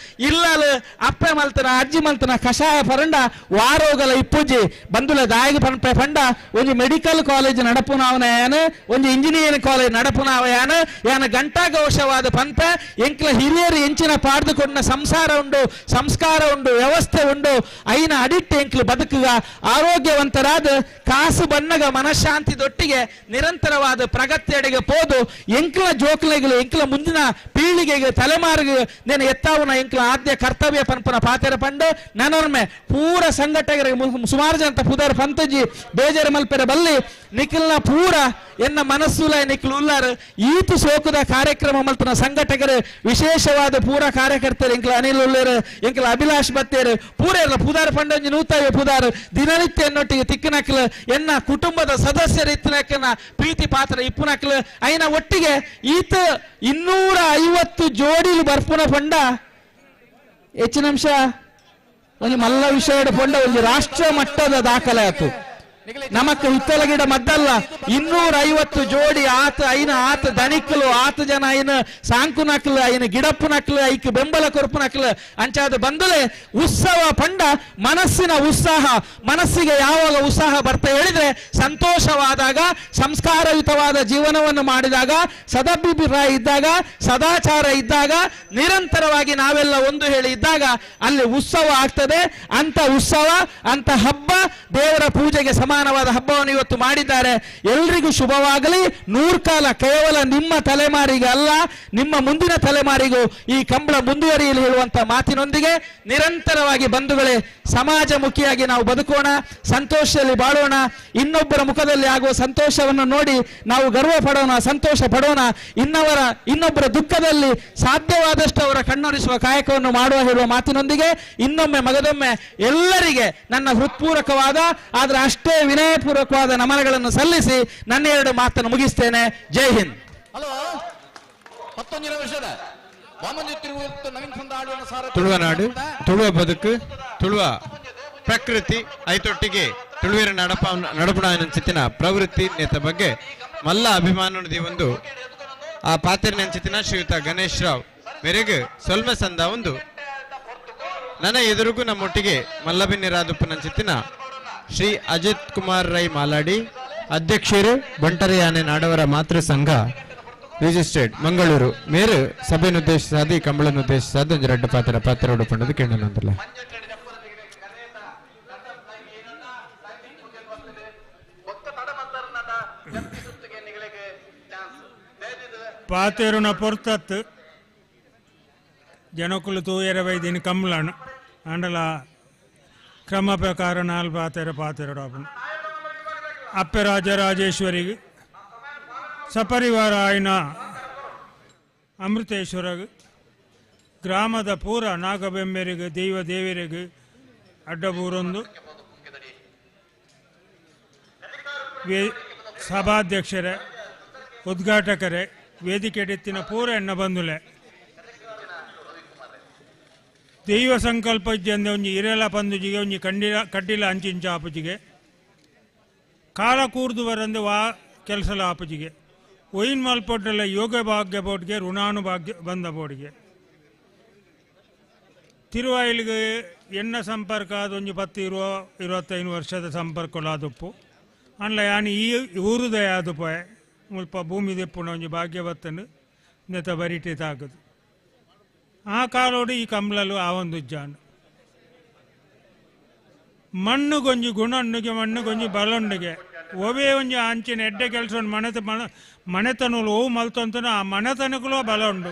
ಇಲ್ಲಲು ಅಪ್ಪೆ ಮಲ್ತನ ಅಜ್ಜಿ ಮಲ್ತನ ಕಷಾಯ ಪರಂಡ ವಾರೋಗಲ ಇಪ್ಪುಜ್ಜಿ ಬಂದುಲ ದಾಯಿಗೆ ಪನ್ಪೆ ಪಂಡ ಒಂಜಿ ಮೆಡಿಕಲ್ ಕಾಲೇಜ್ ನಡಪುನಾವನ ಯಾನು, ಒಂಜಿ ಇಂಜಿನಿಯರಿಂಗ್ ಕಾಲೇಜ್ ನಡಪುನಾವ ಯಾನು, ಯಾನ ಘಂಟಾಘೋಷವಾದ ಪನ್ಪೆ. ಎಂಕ್ಲ ಹಿರಿಯರು ಎಂಚಿನ ಪಾಡ್ದುಕೊಂಡ ಸಂಸಾರ ಉಂಡು, ಸಂಸ್ಕಾರ ಉಂಡು, ವ್ಯವಸ್ಥೆ ಉಂಡು, ಐನ ಅಡಿಟ್ಟು ಎಂಕ್ಲು ಬದುಕುಗ ಆರೋಗ್ಯವಂತರಾದ ಕಾಸು ಬನ್ನಗ ಮನಃಶಾಂತಿ ದೊಟ್ಟಿಗೆ ನಿರಂತರವಾದ ಪ್ರಗತಿಯಡೆಗೆ ಪೋದು ಎಂಕ್ಲ ಜೋಕ್ಲೆಗಳು ಎಂಕ್ಲ ಮುಂದಿನ ಪೀಳಿಗೆಗೆ ತಲೆಮಾರಿಗೆ ನೇನು ಎತ್ತಾವುನ ಎಂಕ್ಲ ಆದ್ಯ ಕರ್ತವ್ಯ ಪನ್ಪನ ಪಾತೆರ ಪಂಡು ನನೊರ್ಮೆ ಪೂರ ಸಂಘಟಕರಿಗೆ ಸುಮಾರು ಜನ ಪುದರ್ ಪಂತಜಿ ಬೇಜಾರು ಮಲ್ಪೆರ ಬಲ್ಲಿ ನಿಖಲ್ನ ಪೂರ ಎನ್ನ ಮನಸ್ಸುಲ ನಿಖಲ್ ಉಲ್ಲಾರು ಈತು ಸೋಕುದ ಕಾರ್ಯಕ್ರಮ ಮಲ್ತನ ಸಂಘಟಕರು ವಿಶೇಷವಾದ ಪೂರ ಕಾರ್ಯಕರ್ತರು ಎಂಕ್ಲ ಅನಿಲ್ ಉಲ್ಲೇರು, ಎಂಕ್ಲ ಅಭಿಲಾಷ್ ಬತ್ತೇರು ಪೂರ ಎಲ್ಲ ಪುದಾರ್ ಪಂಡಂಜಿ ನೂತಾಯ ಪುದಾರ್ ದಿನನಿತ್ಯ ಎನ್ನೊಟ್ಟಿಗೆ ತಿಕ್ಕನಕ್ಲು ಎನ್ನ ಕುಟುಂಬದ ಸದಸ್ಯರು ಇತ್ತನಕ್ಕನ ಪ್ರೀತಿ ಪಾತ್ರ ಇಪ್ಪುನಕ್ಲು ಐನ ಒಟ್ಟಿಗೆ ಈತ 250 ಜೋಡಿಲು ಬರ್ಪುನ ಪಂಡ ಹೆಚ್ಚಿನ ಅಂಶ ಒಂದು ಮಲ್ಲ ವಿಷಯ ಪಂಡ ಒಂದು ರಾಷ್ಟ್ರ ಮಟ್ಟದ ದಾಖಲೆ ಆಯ್ತು. ನಮಕ್ ಹಿತ್ತಲ ಗಿಡ ಮದ್ದಲ್ಲ 250 ಜೋಡಿ ಆತ ಐನ ಆತ ದನಿಕ್ಕಲು ಆತ ಜನ ಐನ ಸಾಂಕು ನಕ್ಲು ಐನ ಗಿಡಪ್ಪು ನಕ್ಲು ಐಕ್ ಬೆಂಬಲ ಕೊರ್ಪು ನಕ್ಲು ಅಂಚಾದ ಬಂದಲೆ ಉತ್ಸವ ಪಂಡ ಮನಸ್ಸಿನ ಉತ್ಸಾಹ. ಮನಸ್ಸಿಗೆ ಯಾವಾಗ ಉತ್ಸಾಹ ಬರ್ತಾ ಹೇಳಿದ್ರೆ ಸಂತೋಷವಾದಾಗ, ಸಂಸ್ಕಾರಯುತವಾದ ಜೀವನವನ್ನು ಮಾಡಿದಾಗ, ಸದಭಿಪ್ರಾಯ ಇದ್ದಾಗ, ಸದಾಚಾರ ಇದ್ದಾಗ, ನಿರಂತರವಾಗಿ ನಾವೆಲ್ಲ ಒಂದು ಹೇಳಿ ಇದ್ದಾಗ ಅಲ್ಲಿ ಉತ್ಸವ ಆಗ್ತದೆ. ಅಂತ ಉತ್ಸವ ಅಂತ ಹಬ್ಬ ದೇವರ ಪೂಜೆಗೆ ಸಮಾನವಾದ ಹಬ್ಬವನ್ನು ಇವತ್ತು ಮಾಡಿದ್ದಾರೆ. ಎಲ್ರಿಗೂ ಶುಭವಾಗಲಿ. ನೂರ್ಕಾಲ ಕೇವಲ ನಿಮ್ಮ ತಲೆಮಾರಿಗೆ ಅಲ್ಲ, ನಿಮ್ಮ ಮುಂದಿನ ತಲೆಮಾರಿಗೂ ಈ ಕಂಬಳ ಮುಂದುವರಿಯಲಿ ಹೇಳುವಂತ ಮಾತಿನೊಂದಿಗೆ ನಿರಂತರವಾಗಿ ಬಂಧುಗಳೇ, ಸಮಾಜಮುಖಿಯಾಗಿ ನಾವು ಬದುಕೋಣ, ಸಂತೋಷದಲ್ಲಿ ಬಾಳೋಣ. ಇನ್ನೊಬ್ಬರ ಮುಖದಲ್ಲಿ ಆಗುವ ಸಂತೋಷವನ್ನು ನೋಡಿ ನಾವು ಗರ್ವ ಪಡೋಣ, ಸಂತೋಷ ಪಡೋಣ. ಇನ್ನೊಬ್ಬರ ದುಃಖದಲ್ಲಿ ಸಾಧ್ಯವಾದಷ್ಟು ಅವರ ಕಣ್ಣೊರೆಸುವ ಕಾಯಕವನ್ನು ಮಾಡುವ ಹೇಳುವ ಮಾತಿನೊಂದಿಗೆ ಇನ್ನೊಮ್ಮೆ ಮಗದೊಮ್ಮೆ ಎಲ್ಲರಿಗೆ ನನ್ನ ಹೃತ್ಪೂರ್ವಕವಾದ ಆದರೆ ಅಷ್ಟೇ ವಿನಯಪೂರ್ವಕವಾದ ನಮನಗಳನ್ನು ಸಲ್ಲಿಸಿ ನನ್ನ ಎರಡು ಮಾತನ್ನು ಮುಗಿಸ್ತೇನೆ. ಜೈ ಹಿಂದ್. ಹಲೋ, 19 ವರ್ಷದ ತುಳುವನಾಡು, ತುಳುವ ಬದುಕು, ತುಳುವ ಪ್ರಕೃತಿ ಐತೊಟ್ಟಿಗೆ ತುಳುವಿನ ನಡಪುಣ ಪ್ರವೃತ್ತಿ ನೇತ ಬಗ್ಗೆ ಮಲ್ಲ ಅಭಿಮಾನದ ಒಂದು ಆ ಪಾತ್ರ ಶ್ರೀಯುತ ಗಣೇಶ್ ರಾವ್ ಮೇರೆಗೆ ಸೊಲ್ಮ ಸಂದ ಒಂದು ನನ್ನ ಎದುರಿಗೂ ನಮ್ಮೊಟ್ಟಿಗೆ ಮಲ್ಲಬಿನ್ನಿರಾದುಪ್ಪನಂಚಿತ್ತಿನ ಶ್ರೀ ಅಜಿತ್ ಕುಮಾರ್ ರೈ ಮಾಲಾಡಿ, ಅಧ್ಯಕ್ಷರು ಬಂಟರಯಾನೆ ನಾಡವರ ಮಾತೃ ಸಂಘ ರಿಜಿಸ್ಟರ್ಡ್ ಮಂಗಳೂರು ಮೇರು ಸಭೆಯನ್ನುದ್ದೇಶಿಸಾದಿ ಕಂಬಳನ್ನುದ್ದೇಶಿಸಾದ ಒಂದು ರಡ್ಡ ಪಾತ್ರ ಪಾತ್ರ ಉಡುಪಣ್ಣದು ಕೇಳನಂದಲ್ಲ. ಪಾತೇರುನ ಪೊರ್ತತ್ತು ಜನಕುಲು ತೂಯರ ವೈದಿನ ಕಮ್ಲಣ ಅಂಡಲ ಕ್ರಮ ಪ್ರಕಾರ ನಾಲ್ ಪಾತೇರ ಪಾತೇರಡಾಪನು ಅಪ್ಪೆ ರಾಜರಾಜೇಶ್ವರಿಗೆ ಸಪರಿವಾರ ಆಯ್ನ ಅಮೃತೇಶ್ವರಗೆ ಗ್ರಾಮದ ಪೂರ ನಾಗಬೆಮ್ಮೆರಿಗೆ ದೈವ ದೇವರಿಗೆ ಅಡ್ಡಬೂರೊಂದು ಸಭಾಧ್ಯಕ್ಷರೇ ಉದ್ಘಾಟಕರೇ ವೇದಿಕೆಡೆತ್ತಿನ ಪೂರ ಎಣ್ಣ ಬಂದುಲೆ ದೈವ ಸಂಕಲ್ಪ ಇಜ್ಜಂದೆ ಒಂಜಿ ಇರೆಲ ಪಂದುಜಿಗೆ ಒಂಜಿ ಕಂಡಿಲ ಕಡ್ಡಿಲ ಅಂಚಿಂಚ ಆಪುಜಿಗೆ ಕಾಲ ಕೂರ್ದು ಬರಂದೆ ವಾ ಕೆಲಸಲ ಆಪುಜಿಗೆ ಒಯಿನ್ ಮಲ್ಪೊಡ್ಡಲ ಯೋಗ ಭಾಗ್ಯ ಬೋರ್ಡ್ಗೆ ಋಣಾನು ಭಾಗ್ಯ ಬಂದ ಬೋರ್ಡ್ಗೆ ತಿರುವಾಯಿಲಿಗೆ ಎಣ್ಣ ಸಂಪರ್ಕ ಅದೊಂಜಿ 10 25 ವರ್ಷದ ಸಂಪರ್ಕಲಾದುಪ್ಪು ಅನ್ಲ ಯಾನಿ ಈ ಊರುದ ಯಾದುಪೋಯೆ ಮುಲ್ಪ ಭೂಮಿ ದೆಪ್ಪುನ ಒಂಜಿ ಭಾಗ್ಯವತ್ತನು ನೆತ ಬರಿಟೆ ತಾಕದು ಆ ಕಾಲೋಡು ಈ ಕಂಬ್ಲಲು ಆ ಒಂದು ಜಾನು ಮಣ್ಣು ಗೊಂಜಿ ಗುಣಣ್ಣುಗೆ ಮಣ್ಣು ಗೊಂಜಿ ಬಲೊಂಡುಗೆ ಒವೇ ಒಂಜಿ ಅಂಚಿನ ಎಡ್ಡೆ ಕೆಲಸ ಮನೆತ ಮನೆತನಲು ಓವು ಮಲ್ತಂತನ ಆ ಮನೆತನಕಲೋ ಬಲ ಉಂಡು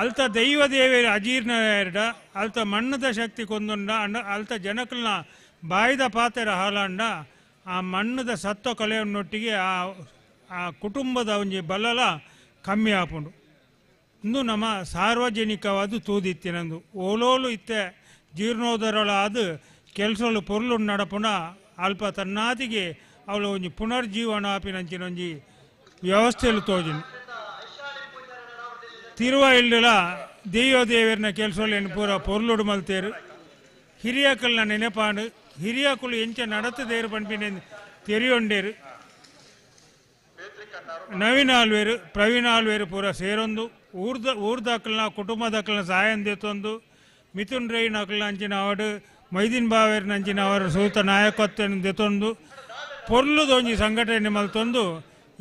ಅಲ್ತ ದೈವ ದೇವಿಯರ ಅಜೀರ್ಣ ಎರಡ ಅಲ್ತ ಮಣ್ಣದ ಶಕ್ತಿ ಕೊಂದುಂಡ ಅಂಡ ಅಲ್ತ ಜನಕಲ್ನ ಬಾಯ್ದ ಪಾತೆರ ಹಾಲಾಂಡ ಆ ಮಣ್ಣದ ಸತ್ವ ಕಲೆಯನ್ನೊಟ್ಟಿಗೆ ಆ ಆ ಕುಟುಂಬದ ಒಂಜಿ ಬಲಲ ಕಮ್ಮಿ ಆಪುಂಡು. ಇಂದು ನಮ್ಮ ಸಾರ್ವಜನಿಕವಾದ ತೂದಿತ್ತಿನಂದು ಓಲೋಲು ಇತ್ತೆ ಜೀರ್ಣೋದರಳಾದ ಕೆಲಸಲು ಪೊರ್ಲು ನಡಪುಣ ಅಲ್ಪ ತನ್ನಾತಿಗೆ ಅವಳು ಒಂಜಿ ಪುನರ್ಜೀವನ ಆಪಿನಂಚಿನ ಒಂಜಿ ವ್ಯವಸ್ಥೆಯಲ್ಲಿ ತೋಜಿನ ತಿರುವಾಯಿಲ್ಡಲ ದೈವ ದೇವರನ್ನ ಕೆಲಸಲು ಪೂರ ಪೊರ್ಲುಡು ಮಲ್ತೇರು ಹಿರಿಯಕಲ್ನ ನೆನಪಾಂಡು ಹಿರಿಯಕುಲು ಎಂಚ ನಡತದೇರು ಪನ್ಪಿನ ತೆರಿಯೊಂಡೇರು ನವೀನ್ ಆಲ್ವೇರು ಪ್ರವೀಣ್ ಆಲ್ವೇರು ಪೂರ ಸೇರೊಂದು ಊರ್ದಾಕಲ್ನ ಕುಟುಂಬದಾಕಲ್ನ ಸಹಾಯ ದೇತೊಂದು ಮಿಥುನ್ ರೈ ನಕಲ್ನ ಅಂಚಿನ ಅವಡು ಮೈದಿನ್ ಬಾವೇರ್ನ ಅಂಚಿನ ಅವರ ಸೂತ ನಾಯಕತ್ವವನ್ನು ದೆತ್ತೊಂದು ಪೊರ್ಲುದೊಂಜಿ ಸಂಘಟನೆ ಮಲ್ತೊಂದು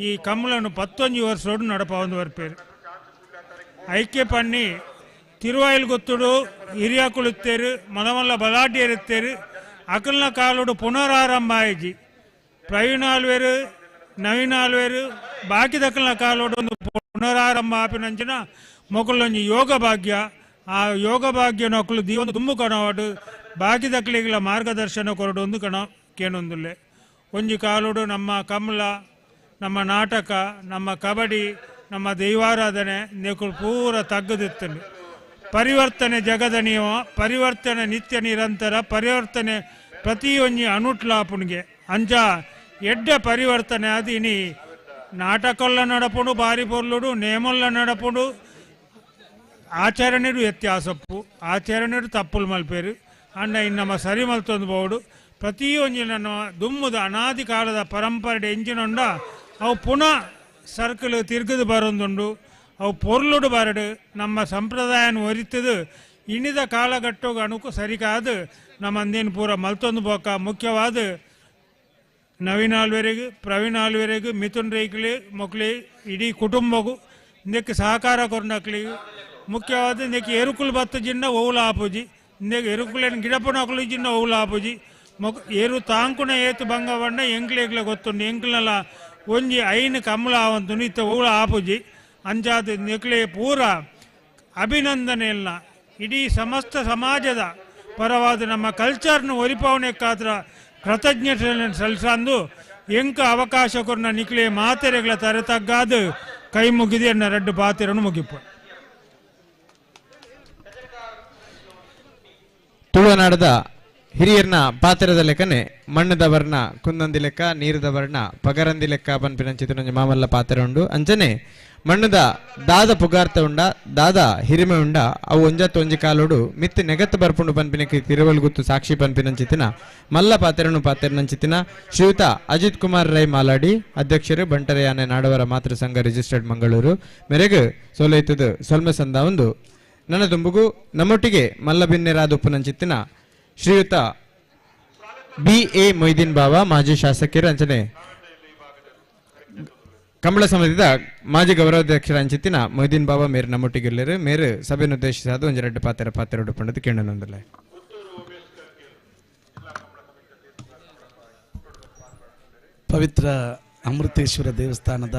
ಈ ಕಮ್ಲನ್ನು 19 ವರ್ಷೋಡು ನಡಪವೊಂದು ಬರ್ಪೇರು ಐಕ್ಯ ಪನ್ನಿ ತಿರುವಾಯಿಲ್ ಗೊತ್ತುಡು ಹಿರಿಯಾಕುಳುತ್ತೇರು ಮಲಮಲ್ಲ ಬಲಾಢ್ಯರುತ್ತೇರು ಅಕಲ್ನ ಕಾಲುಡು ಪುನರಾರಂಭ ಆಯ್ಜಿ ಪ್ರವೀಣ್ ಆಲ್ವೇರು ನವೀನ್ ಆಲ್ವೇರು ಬಾಕಿ ದಕ್ಕಲ್ನ ಕಾಲೋಡು ಒಂದು ಪುನರಾರಂಭ ಆಪಿನಂಚಿನ ಮೊಕಲೊಂಜಿ ಯೋಗ ಭಾಗ್ಯ ಆ ಯೋಗ ಭಾಗ್ಯ ನೊಕಲು ದೀವೊಂದು ತುಂಬು ಕಣವಾಡು ಬಾಕಿ ದಕ್ಕಲಿಗಳ ಮಾರ್ಗದರ್ಶನ ಕೊರಡು ಒಂದು ಕಣ ಕೇನೊಂದುಲ್ಲೆ ಒಂಜಿ ಕಾಲೋಡು ನಮ್ಮ ಕಮಲ ನಮ್ಮ ನಾಟಕ ನಮ್ಮ ಕಬಡ್ಡಿ ನಮ್ಮ ದೈವಾರಾಧನೆ ನೆಕುಲು ಪೂರ ತಗ್ಗದಿತ್ತಂಡು. ಪರಿವರ್ತನೆ ಜಗದ ನಿಯಮ ಪರಿವರ್ತನೆ ನಿತ್ಯ ನಿರಂತರ ಪರಿವರ್ತನೆ ಪ್ರತಿಯೊಂಜಿ ಅನುಟ್ಲಾಪುಣಿಗೆ ಅಂಚ ಎಡ್ಡ ಪರಿವರ್ತನೆ ಅದು ಇನಿ ನಾಟಕಲ್ಲ ನಡಪುಂಡು ಬಾರಿ ಪೊರ್ಲುಡು ನೇಮಲ್ಲ ನಡಪುಂಡು ಆಚರಣೆಡು ವ್ಯತ್ಯಾಸಪ್ಪು ಆಚರಣೆಡು ತಪ್ಪುಲು ಮಲ್ಪೇರು ಅಣ್ಣ ಇನ್ನು ನಮ್ಮ ಸರಿ ಮಲ್ತೊಂದು ಬೋಡು ಪ್ರತಿಯೊಂಜಿನ ದುಮ್ಮುದ ಅನಾದಿ ಕಾಲದ ಪರಂಪರೆ ಎಂಚಿನೊಂಡ ಅವು ಪುನಃ ಸರ್ಕಲ್ ತಿರುಗದು ಬರೊಂದುಂಡು ಅವು ಪೊರ್ಲುಡು ಬರಡು ನಮ್ಮ ಸಂಪ್ರದಾಯನ ಒರಿತದು ಇಣಿದ ಕಾಲಘಟ್ಟೋಗ ಅಣುಕು ಸರಿಕಾದು ನಮ್ಮ ಅಂದೇನು ಪೂರ ಮಲ್ತೊಂದು ಬೋಕ ಮುಖ್ಯವಾದ ನವೀನ್ ಆಲ್ವೇರಿಗೆ ಪ್ರವೀಣ್ ಆಲ್ವೇರಿಗೆ ಮಿಥುನ್ ರೈಕ್ಲಿ ಮೊಕ್ಲಿ ಇಡೀ ಕುಟುಂಬಗೂ ಇಂದಕ್ಕೆ ಸಹಕಾರ ಕೊರ್ನಕ್ಲಿ ಮುಖ್ಯವಾದ ಇಂದಕ್ಕೆ ಎರುಕುಲು ಬತ್ತ ಜಿನ್ನ ಓವುಲ ಆಪುಜಿ ಇಂದಕ್ಕೆ ಎರುಕುಲೇನು ಗಿಡಪುನಕ್ಲು ಜಿನ್ನ ಓವುಲ ಆಪುಜಿ ಮೊಕ್ ಏರು ತಾಂಕುನ ಏತು ಬಂಗವಣ್ಣ ಎಂಕ್ಲೆಗ್ಲ ಗೊತ್ತುಂಡು ಎಂಕ್ಲಲ್ಲ ಒಂಜಿ ಐನು ಕಮಲ ಆವಂತುಂಡು ಇತ್ತ ಓವುಲ ಆಪುಜಿ ಅಂಚಾದ ನೆಕ್ಲೆ ಪೂರ ಅಭಿನಂದನೆ ಇಲ್ಲ ಇಡೀ ಸಮಸ್ತ ಸಮಾಜದ ಪರವಾದ ನಮ್ಮ ಕಲ್ಚರ್ನ ಒರಿಪಾವಣೆಕ್ಕಾದ್ರ ಕೃತಜ್ಞತೆಯನ್ನು ಸಲ್ಲಿಸಂದು ಎಂಕ ಅವಕಾಶ ಕೊರ್ನ ನಿಕ್ಲೆ ಮಾತೆರೆಗಳ ತರೆ ತಗ್ಗಾದು ಕೈ ಮುಗಿದು ಎನ್ನ ರಡ್ಡು ಪಾತೆರನ್ನು ಮುಗಿಪ. ತುಳುನಾಡದ ಹಿರಿಯರ್ನ ಪಾತ್ರದ ಲೆಕ್ಕನೆ ಮಣ್ಣದ ವರ್ಣ ಕುಂದಂದಿ ಲೆಕ್ಕ ನೀರದ ವರ್ಣ ಪಗರಂದಿ ಲೆಕ್ಕ ಪನ್ಪಿನಂಚಿತನೊಂಜಿ ಮಾಮಲ್ಲ ಪಾತ್ರ ಉಂಡು. ಅಂಚನೆ ಮಣ್ಣದ ದಾದ ಪುಗಾರ್ತ ಉಂಡ ದಾದ ಹಿರಿಮೆ ಉಂಡ ಅವು ಒಂಜತ್ತು ಒಂಜಿ ಕಾಲೋಡು ಮಿತ್ತು ನೆಗತ್ತು ಬರ್ಪುಂಡು ಪನ್ಪಿನಕ್ಕೆ ತಿರುವಲ್ಗುತ್ತು ಸಾಕ್ಷಿ ಪನ್ಪಿನಂಚಿತಿನ ಮಲ್ಲ ಪಾತೆರನು ಪಾತೆರನಂಚಿತಿನ ಶ್ರೀಯುತ ಅಜಿತ್ ಕುಮಾರ್ ರೈ ಮಾಲಾಡಿ ಅಧ್ಯಕ್ಷರು ಬಂಟರೆಯಾನೆ ನಾಡವರ ಮಾತೃ ಸಂಘ ರಿಜಿಸ್ಟರ್ಡ್ ಮಂಗಳೂರು ಮೆರೆಗು ಸೋಲೈತದು ಸೊಲ್ಮೆ ಸಂದ ಒಂದು ನನ್ನ ದುಂಬುಗು ನಮ್ಮೊಟ್ಟಿಗೆ ಮಲ್ಲ ಬಿನ್ನೆರಾದ ಉಪ್ಪುನಂಚಿತ್ತಿನ ಶ್ರೀಯುತ ಬಿ ಎ ಮೊಯ್ದೀನ್ ಬಾವಾ ಮಾಜಿ ಶಾಸಕರು ಅಂಚನೆ ಕಂಬಳ ಸಮಿತಿದ ಮಾಜಿ ಗೌರವಾಧ್ಯಕ್ಷರ ಅಂಚಿತ್ತಿನ ಮೊಯ್ದೀನ್ ಬಾಬಾ ಮೇರು ನಮ್ಮೊಟ್ಟಿಗೆ ಮೇರು ಸಭೆಯನ್ನು ಉದ್ದೇಶಿಸಾದ ಒಂಜೆರಡು ಪಾತ್ರ ಪಾತ್ರ ಉಡುಪಂಡದು ಕೇಳನೊಂದಲ್ಲ. ಪವಿತ್ರ ಅಮೃತೇಶ್ವರ ದೇವಸ್ಥಾನದ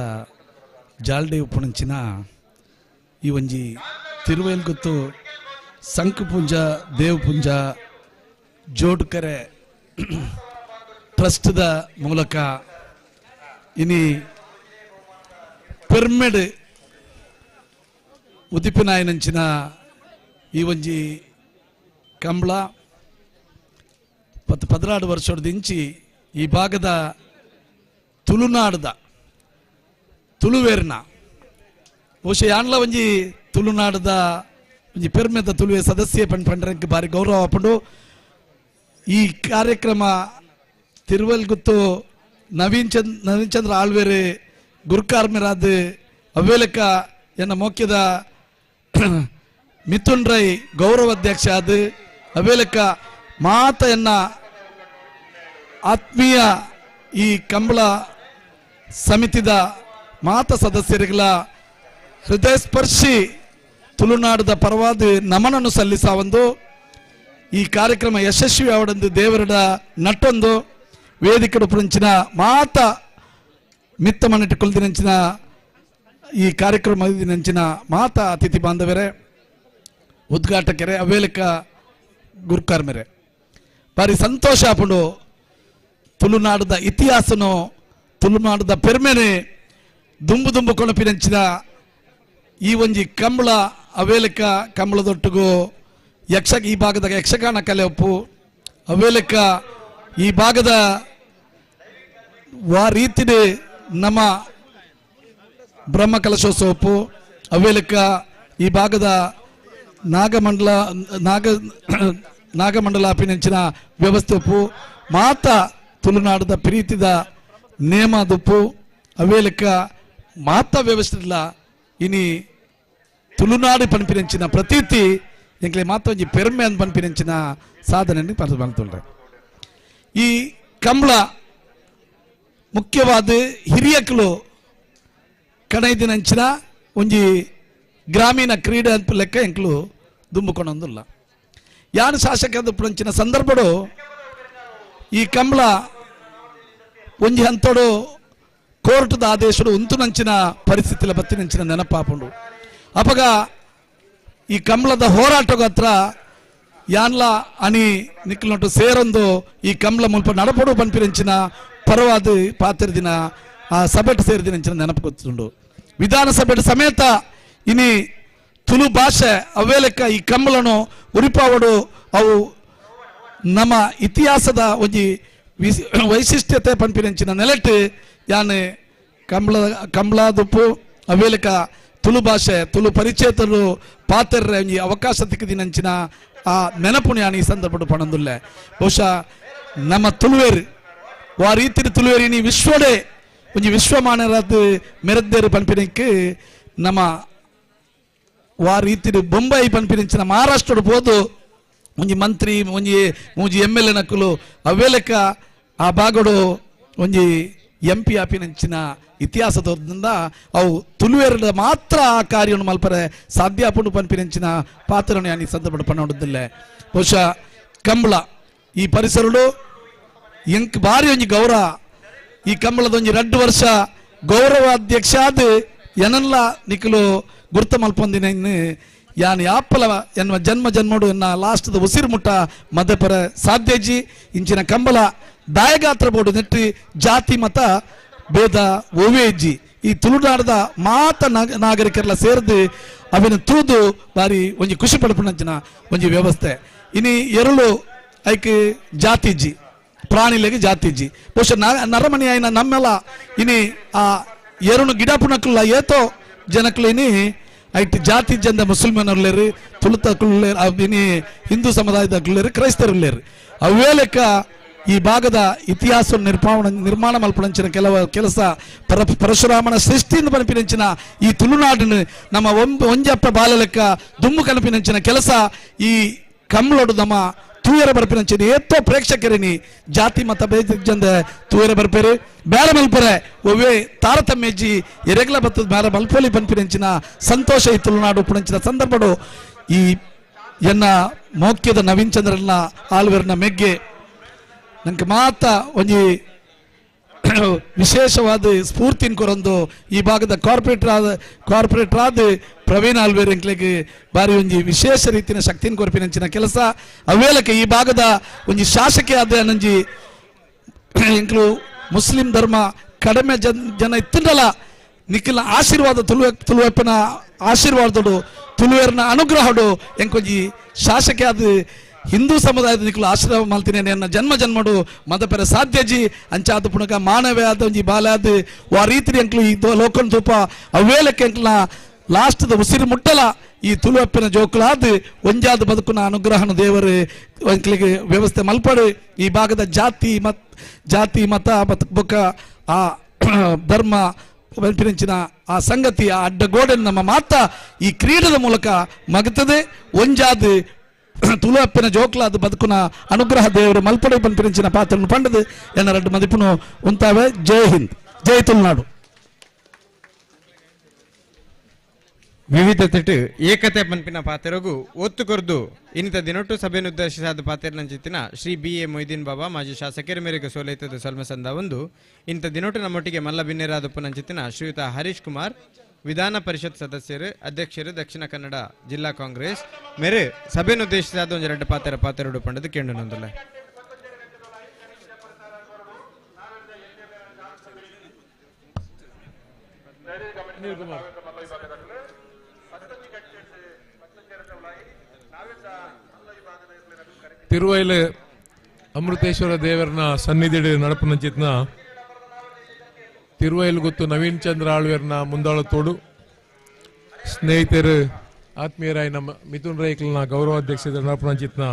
ಜಾಲ್ಡೆ ಉಪ್ಪುಣಂಚಿನ ಈ ಒಂಜಿ ತಿರುವೇಲ್ಗುತ್ತು ಸಂಕಪುಂಜ ದೇವಪುಂಜ ಜೋಡ್ಕರೆ ಟ್ರಸ್ಟ್ದ ಮೂಲಕ ಇನಿ ಪೆರ್ಮೆಡ್ ಉದಿಪಿನಾಯನಂಚಿನ ಈ ಒಂಜಿ ಕಂಬಳ 14 ವರ್ಷದಿಂಚಿ ಈ ಭಾಗದ ತುಳುನಾಡದ ತುಳುವೇರ್ನ ಬಹುಶಃ ಯಾನ್ಲ ಒಂಜಿ ತುಳುನಾಡದ ಒಂಜಿ ಪೆರ್ಮೆದ ತುಳುವೆ ಸದಸ್ಯ ಪಂಡ್ರಂಕ್ ಭಾರಿ ಗೌರವ ಪಂಡು ಈ ಕಾರ್ಯಕ್ರಮ ತಿರುವಲ್ಗುತ್ತು ನವೀನ್ ಚಂದ್ರ ಆಳ್ವೇರು ಗುರುಕಾರ್ಮಿರಾದ ಅವೇಲಕ ಎನ್ನ ಮೋಕ್ಯದ ಮಿಥುನ್ ರೈ ಗೌರವಾಧ್ಯಕ್ಷ ಆದ ಅವೇಲಕ ಮಾತ ಎನ್ನ ಆತ್ಮೀಯ ಈ ಕಂಬಳ ಸಮಿತಿದ ಮಾತ ಸದಸ್ಯರುಗಳ ಹೃದಯ ಸ್ಪರ್ಶಿ ತುಳುನಾಡದ ಪರವಾದ ನಮನನ್ನು ಸಲ್ಲಿಸ ಒಂದು ಈ ಕಾರ್ಯಕ್ರಮ ಯಶಸ್ವಿ ಆವಡಂದು ದೇವರಡ ನಟ್ಟೊಂದು ವೇದಿಕೆ ಪುರಂಚಿನ ಮಾತ ಮಿತ್ತ ಮನೆಟ್ಟು ಕುಲ್ದಿನಂಚಿನ ಈ ಕಾರ್ಯಕ್ರಮದಿನಂಚಿನ ಮಾತ ಅತಿಥಿ ಬಾಂಧವರೇ ಉದ್ಘಾಟಕರೇ ಅವೇಲಕ ಗುರುಕಾರ್ಮೆರೆ ಭಾರಿ ಸಂತೋಷ ಆಪುಂಡು ತುಳುನಾಡದ ಇತಿಹಾಸನು ತುಳುನಾಡದ ಪೆರ್ಮೆನೆ ದುಂಬು ದುಂಬು ಕೊಣಪಿನಂಚಿನ ಈ ಒಂಜಿ ಕಂಬಳ ಅವೇಲಕ ಕಂಬಳದೊಟ್ಟಿಗೂ ಯಕ್ಷ ಈ ಭಾಗದ ಯಕ್ಷಗಾನ ಕಲೆ ಒಪ್ಪು ಅವೇಲಕ ಈ ಭಾಗದ ವಾ ರೀತಿಡೆ ನಮ್ಮ ಬ್ರಹ್ಮಕಲಶೋತ್ಸವಪ್ಪು ಅವೇಲಕ ಈ ಭಾಗದ ನಾಗಮಂಡಲ ನಾಗಮಂಡಲ ಅಪಿನಂಚಿನ ವ್ಯವಸ್ಥೆಪ್ಪು ಮಾತ ತುಳುನಾಡದ ಪ್ರೀತಿದ ನೇಮದುಪ್ಪು ಅವೇಲಕ ಮಾತ ವ್ಯವಸ್ಥೆ ಇಲ್ಲ ಇನಿ ತುಳುನಾಡು ಪನ್ಪಿನಂಚಿನ ಪ್ರತೀತಿ ಎಂಕ್ಲೆ ಮಾತ ಒಂಜಿ ಪೆರ್ಮೆ ಅಂದ್ ಪನ್ಪಿನಂಚಿನ ಸಾಧನೆ ಪಂತುಲ್ರೆ. ಈ ಕಂಬಳ ಮುಖ್ಯವಾದ ಹಿರಿಯಕಲು ಕಣೈದಿನಂಚಿನ ಒಂಜಿ ಗ್ರಾಮೀಣ ಕ್ರೀಡೆ ಅಂತ ಲೆಕ್ಕ ಎಂಕ್ಲು ದುಂಬುಕೊಂಡೊಂದುಲ್ಲ. ಯಾನು ಶಾಸಕ ಪುಣಂಚಿನ ಸಂದರ್ಭಡು ಈ ಕಂಬಳ ಒಂಜಿ ಹಂತೋಡು ಕೋರ್ಟದ ಆದೇಶಡು ಉಂತುನಂಚಿನ ಪರಿಸ್ಥಿತಿಲ ಬತ್ತಿನಂಚಿನ ನೆನಪಾಪುಂಡು. ಅಪಗ ಈ ಕಂಬಳದ ಹೋರಾಟದ ಹತ್ರ ಯಾನ್ಲ ಅಣಿ ನಿಕ್ಕಲೊಟ್ಟು ಸೇರೊಂದು ಈ ಕಂಬಳ ಮುಲ್ಪ ನಡಪಡು ಪನ್ಪಿನಂಚಿನ ಪರವಾದ ಪಾತ್ರ ದಿನ ಆ ಸಭೆಟ್ ಸೇರಿದಿನಂಚಿನ ನೆನಪು ಗೊತ್ತುಂಡು. ವಿಧಾನಸಭೆ ಸಮೇತ ಇನಿ ತುಳು ಭಾಷೆ ಅವೇಲೆಕ್ಕ ಈ ಕಂಬಳನು ಉರಿಪಾವಡು ಅವು ನಮ್ಮ ಇತಿಹಾಸದ ಒಂಜಿ ವೈಶಿಷ್ಟ್ಯತೆ ಪನ್ಪಿನಂಚಿನ ನೆಲೆಟ್ಟು ಯಾನೆ ಕಂಬಳ ಕಂಬಳದುಪ್ಪು ಅವೇಲೆಕ್ಕ ತುಳು ಭಾಷೆ ತುಳು ಪರಿಚೇತರು ಪಾತ್ರ ಒಂಜಿ ಅವಕಾಶ ತಿಕ್ಕದಿನಂಚಿನ ಆ ನೆನಪು ನಾನು ಈ ಸಂದರ್ಭ ಪಣಂದುಲ್ಲೆ. ಬಹುಶಃ ನಮ್ಮ ತುಳುವೇರು ವಾ ರೀತಿಯ ತುಳುವೇರು ಇನಿ ವಿಶ್ವಡೆ ಒಂಜಿ ವಿಶ್ವಮಾನರಾದ ಮೆರದ್ದೇರು ಪನ್ಪಿನಕ್ಕೆ ನಮ್ಮ ವಾ ರೀತಿಯ ಬೊಂಬೈ ಪನ್ಪಿನಂಚಿನ ಮಹಾರಾಷ್ಟ್ರದ ಪೋದು ಒಂಜಿ ಮಂತ್ರಿ ಒಂಜಿ ಮೂಜಿ ಎಮ್ ಎಲ್ ಎ ನಕಲು ಅವೇಲೆಕ್ಕ ಆ ಭಾಗಡು ಒಂಜಿ ಎಂ ಪಿ ಆಪಿನಂಚಿನ ಇತಿಹಾಸ ತೋರ್ದಿಂದ ಅವು ತುಳುವೇರ ಮಾತ್ರ ಆ ಕಾರ್ಯವನ್ನು ಮಲ್ಪರೆ ಸಾಧ್ಯ ಪುಂಡು ಪನ್ಪಿನಂಚಿನ ಪಾತ್ರವನ್ನು ನಾನು ಈ ಸಂದರ್ಭ ಪಣ್ಣೊಡುದಿಲ್ಲ. ಬಹುಶಃ ಕಂಬಳ ಈ ಪರಿಸರಡು ಎಂಕ್ ಭಾರಿ ಒಂಜಿ ಗೌರವ ಈ ಕಂಬಳದ ಒಂಜಿ 2 ವರ್ಷ ಗೌರವ ಅಧ್ಯಕ್ಷ ಆದ ಎನಲ್ಲ ನಿಖಲು ಗುರ್ತ ಮಲ್ಪೊಂದಿನ ಯಾನ್ ಯಾಪಲ ಎನ್ನುವ ಜನ್ಮ ಜನ್ಮಡು ಎನ್ನ ಲಾಸ್ಟ್ದ ಉಸಿರು ಮುಟ್ಟ ಮದಪರ ಸಾಧ್ಯಜಿ ಇಂಚಿನ ಕಂಬಳ ದಾಯಗಾತ್ರ ಬೋಡು ನೆಟ್ಟಿ ಜಾತಿ ಮತ ಭೇದ ಓವೇ ಇಜ್ಜಿ ಈ ತುಳುನಾಡದ ಮಾತ ನಾಗರಿಕರೆಲ್ಲ ಸೇರಿದು ಅವಿನ ತೂದು ಬಾರಿ ಒಂಜಿ ಖುಷಿ ಪಡ್ಪುನಂಚಿನ ಒಂಜಿ ವ್ಯವಸ್ಥೆ. ಇನಿ ಎರಳು ಐಕ್ ಜಾತಿ ಇಜ್ಜಿ ಪ್ರಾಣಿಲೆಗೆ ಜಾತಿ ಇಜ್ಜಿ ಬಹುಶಃ ನರಮಣಿ ಆಯ್ನ ನಮ್ಮೆಲ್ಲ ಇನಿ ಆ ಎರುಣು ಗಿಡ ಪುಣಕುಲ್ಲ ಏತೋ ಜನಕ್ಲು ಇನಿ ಐಟ್ ಜಾತಿ ಜಂದ ಮುಸಲ್ಮಾನರ್ಲೇರು ತುಳುತಕುಲ್ಲೇರು ಇನಿ ಹಿಂದೂ ಸಮುದಾಯದಕ್ಲೇರು ಕ್ರೈಸ್ತರುಲ್ಲೇರು ಅವೇ ಲೆಕ್ಕ ಈ ಭಾಗದ ಇತಿಹಾಸ ನಿರ್ಮಾಣ ಮಲ್ಪಣಂಚಿನ ಕೆಲವು ಕೆಲಸ ಪರಶುರಾಮನ ಸೃಷ್ಟಿಯಿಂದ ಪನಪಿನಂಚಿನ ಈ ತುಳುನಾಡಿನ ನಮ್ಮ ಒಂಜಪ್ಪ ಬಾಲಲೆಕ್ಕ ದುಮ್ಮು ಕನಪಿನಂಚಿನ ಕೆಲಸ ಈ ಕಮ್ಲೋಡು ನಮ್ಮ ತೂಯರ ಬರ್ಪಿನಂಚಿನ ಏತೋ ಪ್ರೇಕ್ಷಕರಿನಿ ಜಾತಿ ಮತ ಬೇಜಂದ ತೂಯರ ಬರ್ಪೇರು ಬೇರೆ ಮಲ್ಪರೆ ಒವ್ವೇ ತಾರತಮ್ಯಜ್ಜಿ ಎರೆಗ್ಲ ಬತ್ತದ ಬೇರೆ ಮಲ್ಪೋಲಿ ಪನ್ಪಿನಂಚಿನ ಸಂತೋಷ ಈ ತುಳುನಾಡು ಪುಣಂಚಿನ ಸಂದರ್ಭಡು ಈ ಎನ್ನ ಮೋಕ್ಯದ ನವೀನ್ ಚಂದ್ರನ ಆಳ್ವೆರ್ನ ಮೆಗ್ಗೆ ನಂಗೆ ಮಾತ ಒಂಜಿ ವಿಶೇಷವಾದ ಸ್ಫೂರ್ತಿನ ಕೊರೊಂದು ಈ ಭಾಗದ ಕಾರ್ಪೊರೇಟರ್ ಆದ ಪ್ರವೀಣ್ ಆಲ್ವೇರ್ ಎಂಕ್ಲೆಗ್ ಬಾರಿ ಒಂಜಿ ವಿಶೇಷ ರೀತಿಯ ಶಕ್ತಿನ ಕೊರ್ಪಿನಂಚಿನ ಕೆಲಸ ಅವೇಲಕ್ಕೆ ಈ ಭಾಗದ ಒಂಜಿ ಶಾಸಕಿ ಆದ ನಂಜಿ ಎಂಕ್ಲು ಮುಸ್ಲಿಂ ಧರ್ಮ ಕಡಿಮೆ ಜನ ಇತ್ತಂಡಲ ನಿಖಿಲ ಆಶೀರ್ವಾದ ತುಳುವಪ್ಪನ ಆಶೀರ್ವಾದಡು ತುಳುವೇರ್ನ ಅನುಗ್ರಹಡು ಎಂಕೊಂಜಿ ಶಾಸಕಿ ಆದ ಹಿಂದೂ ಸಮುದಾಯದ ನಿಖಲು ಆಶೀರ್ವಾದ ಮಲ್ತೀನಿ ಎನ್ನ ಜನ್ಮ ಜನ್ಮಡು ಮದಪೆರ ಸಾಧ್ಯಜಿ ಅಂಚಾದ ಪುಣಕ ಮಾನವೇ ಆದ ಒಂಜಿ ಬಾಲಾದ ವಾ ರೀತಿ ಎಂಕ್ಲು ಈ ಲೋಕನ್ ತೂಪ ಅವೇಲಕ್ಕೆ ಎಂಕ್ಲ ಲಾಸ್ಟ್ದ ಉಸಿರು ಮುಟ್ಟಲ ಈ ತುಳುವಪ್ಪಿನ ಜೋಕುಲಾದ ಒಂಜಾದ ಬದುಕುನ ಅನುಗ್ರಹನ ದೇವರು ಎಂಕ್ಲಿಗೆ ವ್ಯವಸ್ಥೆ ಮಲ್ಪಡು ಈ ಭಾಗದ ಜಾತಿ ಮತ ಬೊಕ್ಕ ಆ ಧರ್ಮ ಪನ್ಪಿನಂಚಿನ ಆ ಸಂಗತಿ ಆ ಅಡ್ಡಗೋಡೆಯನ್ನು ನಮ್ಮ ಮಾತ ಈ ಕ್ರೀಡದ ಮೂಲಕ ಮಗತದೆ ಒಂಜಾದ ತುಳುವಪ್ಪಿನ ಜೋಕ್ಲಾದ ಬದುಕುನ ಅನುಗ್ರಹ ದೇವರು ಮಲ್ಪಡೆ ಪನ್ಪಿನಂಚಿನ ಪಾತ್ರವನ್ನು ಪಂಡದು ಎನ್ನ ರಡ್ಡು ಮದಿಪುನು ಉಂತಾವೆ. ಜೈ ಹಿಂದ್, ಜೈ ತುಳುನಾಡು. ವಿವಿಧತೆಟ್ ಏಕತೆ ಪನ್ಪಿನ ಪಾತ್ರಗೂ ಒತ್ತು ಕೊರ್ದು ಇನ್ನಿತ ದಿನೊಟ್ಟು ಸಭೆಯನ್ನುದ್ದೇಶಿಸಾದ ಪಾತ್ರನಂಚಿತ್ತಿನ ಶ್ರೀ ಬಿ ಎ ಮೊಯ್ದೀನ್ ಬಾಬಾ ಮಾಜಿ ಶಾಸಕರ ಮೇರೆಗೆ ಸೋಲೈತದ ಸಲ್ಮಸಂದ ಒಂದು ಇಂಥ ದಿನೊಟ್ಟು ನಮ್ಮೊಟ್ಟಿಗೆ ಮಲ್ಲ ಬಿನ್ನೆರಾದ ಪುನಂಚಿತ್ತಿನ ಶ್ರೀಯುತ ಹರೀಶ್ ಕುಮಾರ್ ವಿಧಾನ ಪರಿಷತ್ ಸದಸ್ಯರು ಅಧ್ಯಕ್ಷರು ದಕ್ಷಿಣ ಕನ್ನಡ ಜಿಲ್ಲಾ ಕಾಂಗ್ರೆಸ್ ಮೇರೆ ಸಭೆಯನ್ನುದ್ದೇಶಿಸಾದ ಒಂದು ಎರಡು ಪಾತ್ರ ಪಾತ್ರಡು ಪಂಡದು ಕೇಂದ್ರ ನೊಂದಲ್ಲ. ತಿರುವೈಲು ಅಮೃತೇಶ್ವರ ದೇವರನ ಸನ್ನಿಧಿ ನಡಪುನಂಚಿತ್ನ ತಿರುವೈಲು ಗೊತ್ತು ನವೀನ್ ಚಂದ್ರ ಆಳ್ವೇರ್ನ ಮುಂದಾಳತೋಡು ಸ್ನೇಹಿತರು ಆತ್ಮೀಯರಾಯ ನಮ್ಮ ಮಿಥುನ್ ರೈಕ್ಲನ ಗೌರವಾಧ್ಯಕ್ಷರ ನಡಪುನಂಚಿತ್ನ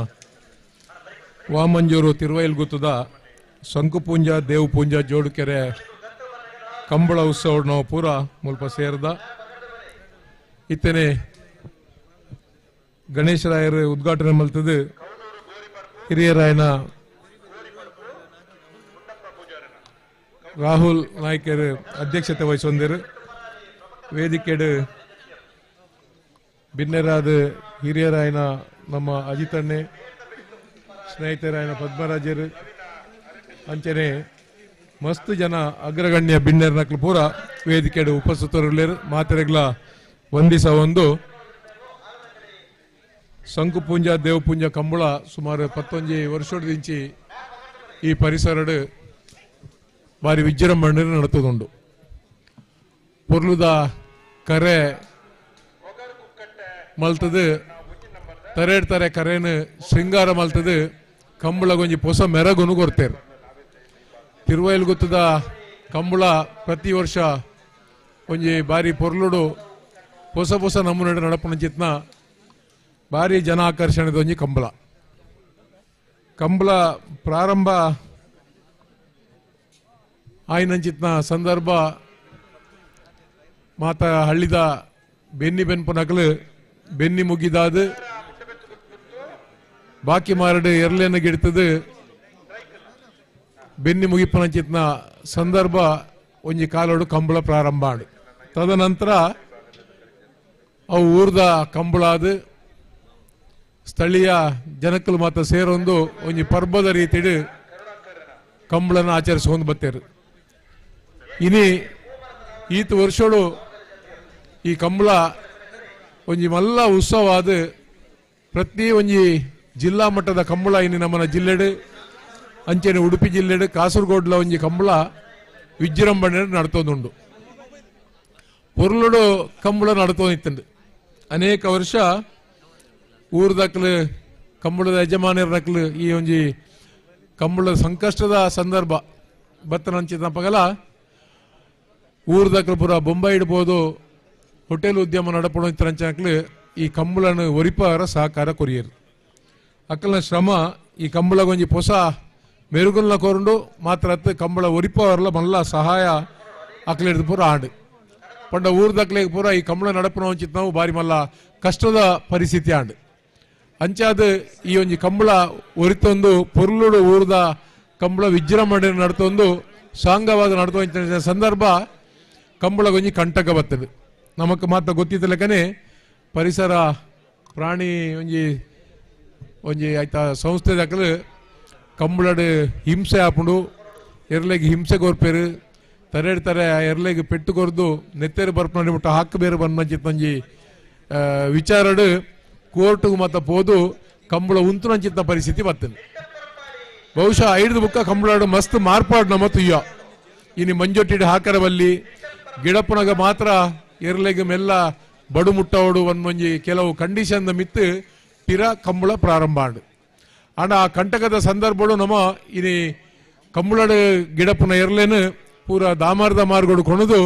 ವಾಮಂಜೂರು ತಿರುವೈಲು ಗುತ್ತದ ಶಂಕುಪೂಂಜ ದೇವಪೂಂಜ ಜೋಡುಕೆರೆ ಕಂಬಳ ಉತ್ಸವ ನಾವು ಪೂರ ಮುಲ್ಪ ಸೇರ್ದ ಇತ್ತನೆ ಗಣೇಶರಾಯರು ಉದ್ಘಾಟನೆ ಮಲ್ತದ್ದು ಹಿರಿಯರಾಯನ ರಾಹುಲ್ ನಾಯ್ಕರು ಅಧ್ಯಕ್ಷತೆ ವಹಿಸೊಂದಿರು. ವೇದಿಕೆಡು ಬಿನ್ನೆರಾದ ಹಿರಿಯರಾಯನ ನಮ್ಮ ಅಜಿತಣ್ಣೆ ಸ್ನೇಹಿತರಾಯನ ಪದ್ಮರಾಜರು ಅಂಚನೆ ಮಸ್ತ್ ಜನ ಅಗ್ರಗಣ್ಯ ಬಿನ್ನೆರ್ನಕ್ಲು ಪೂರ ವೇದಿಕೆಡು ಉಪಸ್ಥಿತರುಳ್ಳೇರು. ಮಾತೆರೆಗ್ಲ ವಂದಿಸ ಒಂದು ಶಂಕುಪೂಂಜ ದೇವಪೂಂಜ ಕಂಬಳ ಸುಮಾರು 19 ವರ್ಷದಿಂಚಿ ಈ ಪರಿಸರಡು ಭಾರಿ ವಿಜೃಂಭಣೆ ನಡತದುಂಡು. ಪೊರ್ಲುದ ಕರೆ ಮಲ್ತದು ತರೇಡ್ ತರೆ ಕರೆನು ಶೃಂಗಾರ ಮಲ್ತದು ಕಂಬಳಗೊಂಜಿ ಪೊಸ ಮೆರಗುನು ಕೊರ್ತೇರು. ತಿರುವೈಲು ಗೊತ್ತದ ಕಂಬಳ ಪ್ರತಿ ವರ್ಷ ಒಂಜಿ ಬಾರಿ ಪೊರ್ಲುಡು ಪೊಸ ಪೊಸ ನಮೂನೆ ನಡಪುನ ಚಿತ್ನ ಭಾರಿ ಜನ ಆಕರ್ಷಣೆದ ಒಂಜಿ ಕಂಬಳ. Kambala ಪ್ರಾರಂಭ ಆಯಿನಂಚಿತ್ನ ಸಂದರ್ಭ ಮಾತ ಹಳ್ಳಿದ ಬೆನ್ನಿ ಬೆನ್ಪುನಕಲು ಬೆನ್ನಿ ಮುಗಿದಾದ ಬಾಕಿ ಮಾರಡು ಎರ್ಲೆನ ಗಿಡ್ತದು ಬೆನ್ನಿ ಮುಗಿಪನಂಚಿತ್ನ ಸಂದರ್ಭ ಒಂಜಿ ಕಾಲೋಡು ಕಂಬಳ ಪ್ರಾರಂಭ ಆಡು. ತದನಂತರ ಅವು ಊರ್ದ ಕಂಬಳಾದ ಸ್ಥಳೀಯ ಜನಕ್ಕಲು ಮಾತ ಸೇರೊಂದು ಒಂಜಿ ಪರ್ಬದ ರೀತಿಡು ಕಂಬಳನ ಆಚರಿಸಿಕೊಂಡು ಬತ್ತೇರು. ಇನಿ ಈತ ವರ್ಷೋಡು ಈ ಕಂಬಳ ಒಂಜಿ ಮಲ್ಲ ಉತ್ಸವ ಆದ ಪ್ರತಿ ಒಂಜಿ ಜಿಲ್ಲಾ ಮಟ್ಟದ ಕಂಬಳ ಇನಿ ನಮ್ಮನ ಜಿಲ್ಲೆಡು ಅಂಚನೆ ಉಡುಪಿ ಜಿಲ್ಲೆಡು ಕಾಸರಗೋಡ್ಲ ಒಂಜಿ ಕಂಬಳ ವಿಜೃಂಭಣೆ ನಡ್ತೋದುಂಡು. ಪೊರ್ಲುಡು ಕಂಬಳ ನಡ್ತೋದಿತ್ತುಂಡು. ಅನೇಕ ವರ್ಷ ಊರ್ದಕ್ಲು ಕಂಬಳದ ಯಜಮಾನರಕ್ಲು ಈ ಒಂಜಿ ಕಂಬಳದ ಸಂಕಷ್ಟದ ಸಂದರ್ಭ ಬತ್ತನಂಚಿನ ಪಗಲ ಊರ್ದಕ್ಲು ಪೂರ ಬೊಂಬೈ ಇಡ್ಬೋದು ಹೋಟೆಲ್ ಉದ್ಯಮ ನಡಪಡೋ ಈ ಕಂಬಳನ್ನು ಒರಿಪಾರ ಸಹಕಾರ ಕೊರಿಯರು. ಅಕ್ಕಲ್ನ ಶ್ರಮ ಈ ಕಂಬಳಗೊಂಜಿ ಹೊಸ ಮೆರುಗುಲ್ನ ಕೋರಂಡು ಮಾತ್ರ ಅತ್ತು ಕಂಬಳ ಒರಿಪವರ್ಲ ಮಲ್ಲ ಸಹಾಯ ಅಕ್ಲಿಡ್ದು ಪೂರ ಆಂಡು. ಪಂಡ ಊರ್ದಕ್ಲೆಗ್ ಪೂರ ಈ ಕಂಬಳ ನಡಪುನ ಒಂಚಿತ್ ನಾವು ಬಾರಿ ಮಲ್ಲ ಕಷ್ಟದ ಪರಿಸ್ಥಿತಿ ಆಂಡು. ಅಂಚಾದ ಈ ಒಂಜಿ ಕಂಬಳ ಒರಿತೊಂದು ಪೊರ್ಲುಡು ಊರ್ದ ಕಂಬಳ ವಿಜೃಂಭಣೆ ನಡ್ತೊಂದು ಸಾಂಗವಾದ ನಡ್ತೊ ಸಂದರ್ಭ ಕಂಬಳಗೊಂಜಿ ಕಂಟಕ ಬರ್ತದೆ. ನಮಕ್ ಮಾತ್ರ ಗೊತ್ತಿದ್ದ ಲೆಕ್ಕನೆ ಪರಿಸರ ಪ್ರಾಣಿ ಒಂಜಿ ಒಂಜಿ ಆಯ್ತಾ ಸಂಸ್ಥೆ ದಾಖಲು ಕಂಬಳಡು ಹಿಂಸೆ ಆಪುಂಡು, ಎರ್ಲೆಗ್ ಹಿಂಸೆ ಕೊರ್ಪೇರು, ತರೆಡ್ ತರೆ ಎರ್ಲೆಗ್ ಪೆಟ್ಟು ಕೊರ್ದು ನೆತ್ತೆರು ಬರ್ಪುನ ಮುಟ್ಟ ಹಾಕು ಬೇರು ಬಂದಂಚಿತ್ತೊಂಜಿ ವಿಚಾರಡು ಕೋರ್ಟುಗು ಮಾತ ಪೋದು ಕಂಬಳ ಉಂತುನಂಚಿತ್ತ ಪರಿಸ್ಥಿತಿ ಬರ್ತದೆ. ಬಹುಶಃ ಐದು ಬುಕ್ಕ ಕಂಬಳಾಡು ಮಸ್ತ್ ಮಾರ್ಪಾಡು ನಮ್ಮ ತುಯ್ಯ ಇನಿ ಮಂಜೊಟ್ಟಿಡು ಹಾಕರವಲ್ಲಿ ಗಿಡಪ್ಪನಾಗ ಮಾತ್ರ ಎರ್ಲೆಗ್ ಮೆಲ್ಲ ಬಡು ಮುಟ್ಟವಡು ಒಂದೊಂಜಿ ಕೆಲವು ಕಂಡೀಷನ್ ಮಿತ್ತು ಪಿರ ಕಂಬಳ ಪ್ರಾರಂಭ ಆಂಡು. ಆಂಡ ಆ ಕಂಟಕದ ಸಂದರ್ಭಡು ನಮ್ಮ ಇನಿ ಕಂಬಳಡು ಗಿಡಪ್ಪನ ಎರ್ಲೇನು ಪೂರ ದಾಮಾರದ ಮಾರ್ಗೋಡು ಕೊಣದು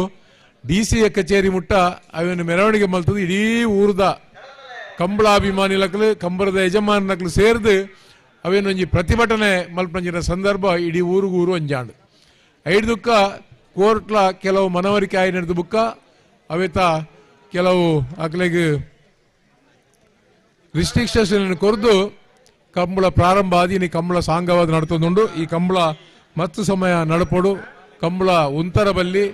ಡಿ ಸಿ ಕಚೇರಿ ಮುಟ್ಟ ಅವನ ಮೆರವಣಿಗೆ ಮಲ್ತದು. ಇಡೀ ಊರ್ದ ಕಂಬಳಾಭಿಮಾನಿಲಕ್ಲು ಕಂಬಳದ ಯಜಮಾನನಕ್ಲು ಸೇರ್ದು ಅವೇನೊಂಜಿ ಪ್ರತಿಭಟನೆ ಮಲ್ಪಂಜಿನ ಸಂದರ್ಭ ಇಡೀ ಊರಿಗೂರು ಅಂಜಾಂಡು. ಐದುಕ್ಕ ಕೋರ್ಟ್ಲ ಕೆಲವು ಮನವರಿಕೆ ಆಯಿ ನಡೆದು ಬುಕ್ಕ ಅವೇತ ಕೆಲವು ಅಕ್ಲೆಗ್ ರಿಸ್ಟ್ರಿಕ್ಷನ್ಸ್ ಕೊರ್ದು ಕಂಬಳ ಪ್ರಾರಂಭ ಆದಿ ಇನಿ ಕಂಬಳ ಸಾಂಗವಾದ ನಡ್ತೊಂದುಂಡು. ಈ ಕಂಬಳ ಮತ್ತು ಸಮಯ ನಡಪೊಡು ಕಂಬಳ ಉಂತರ ಬಲ್ಲಿ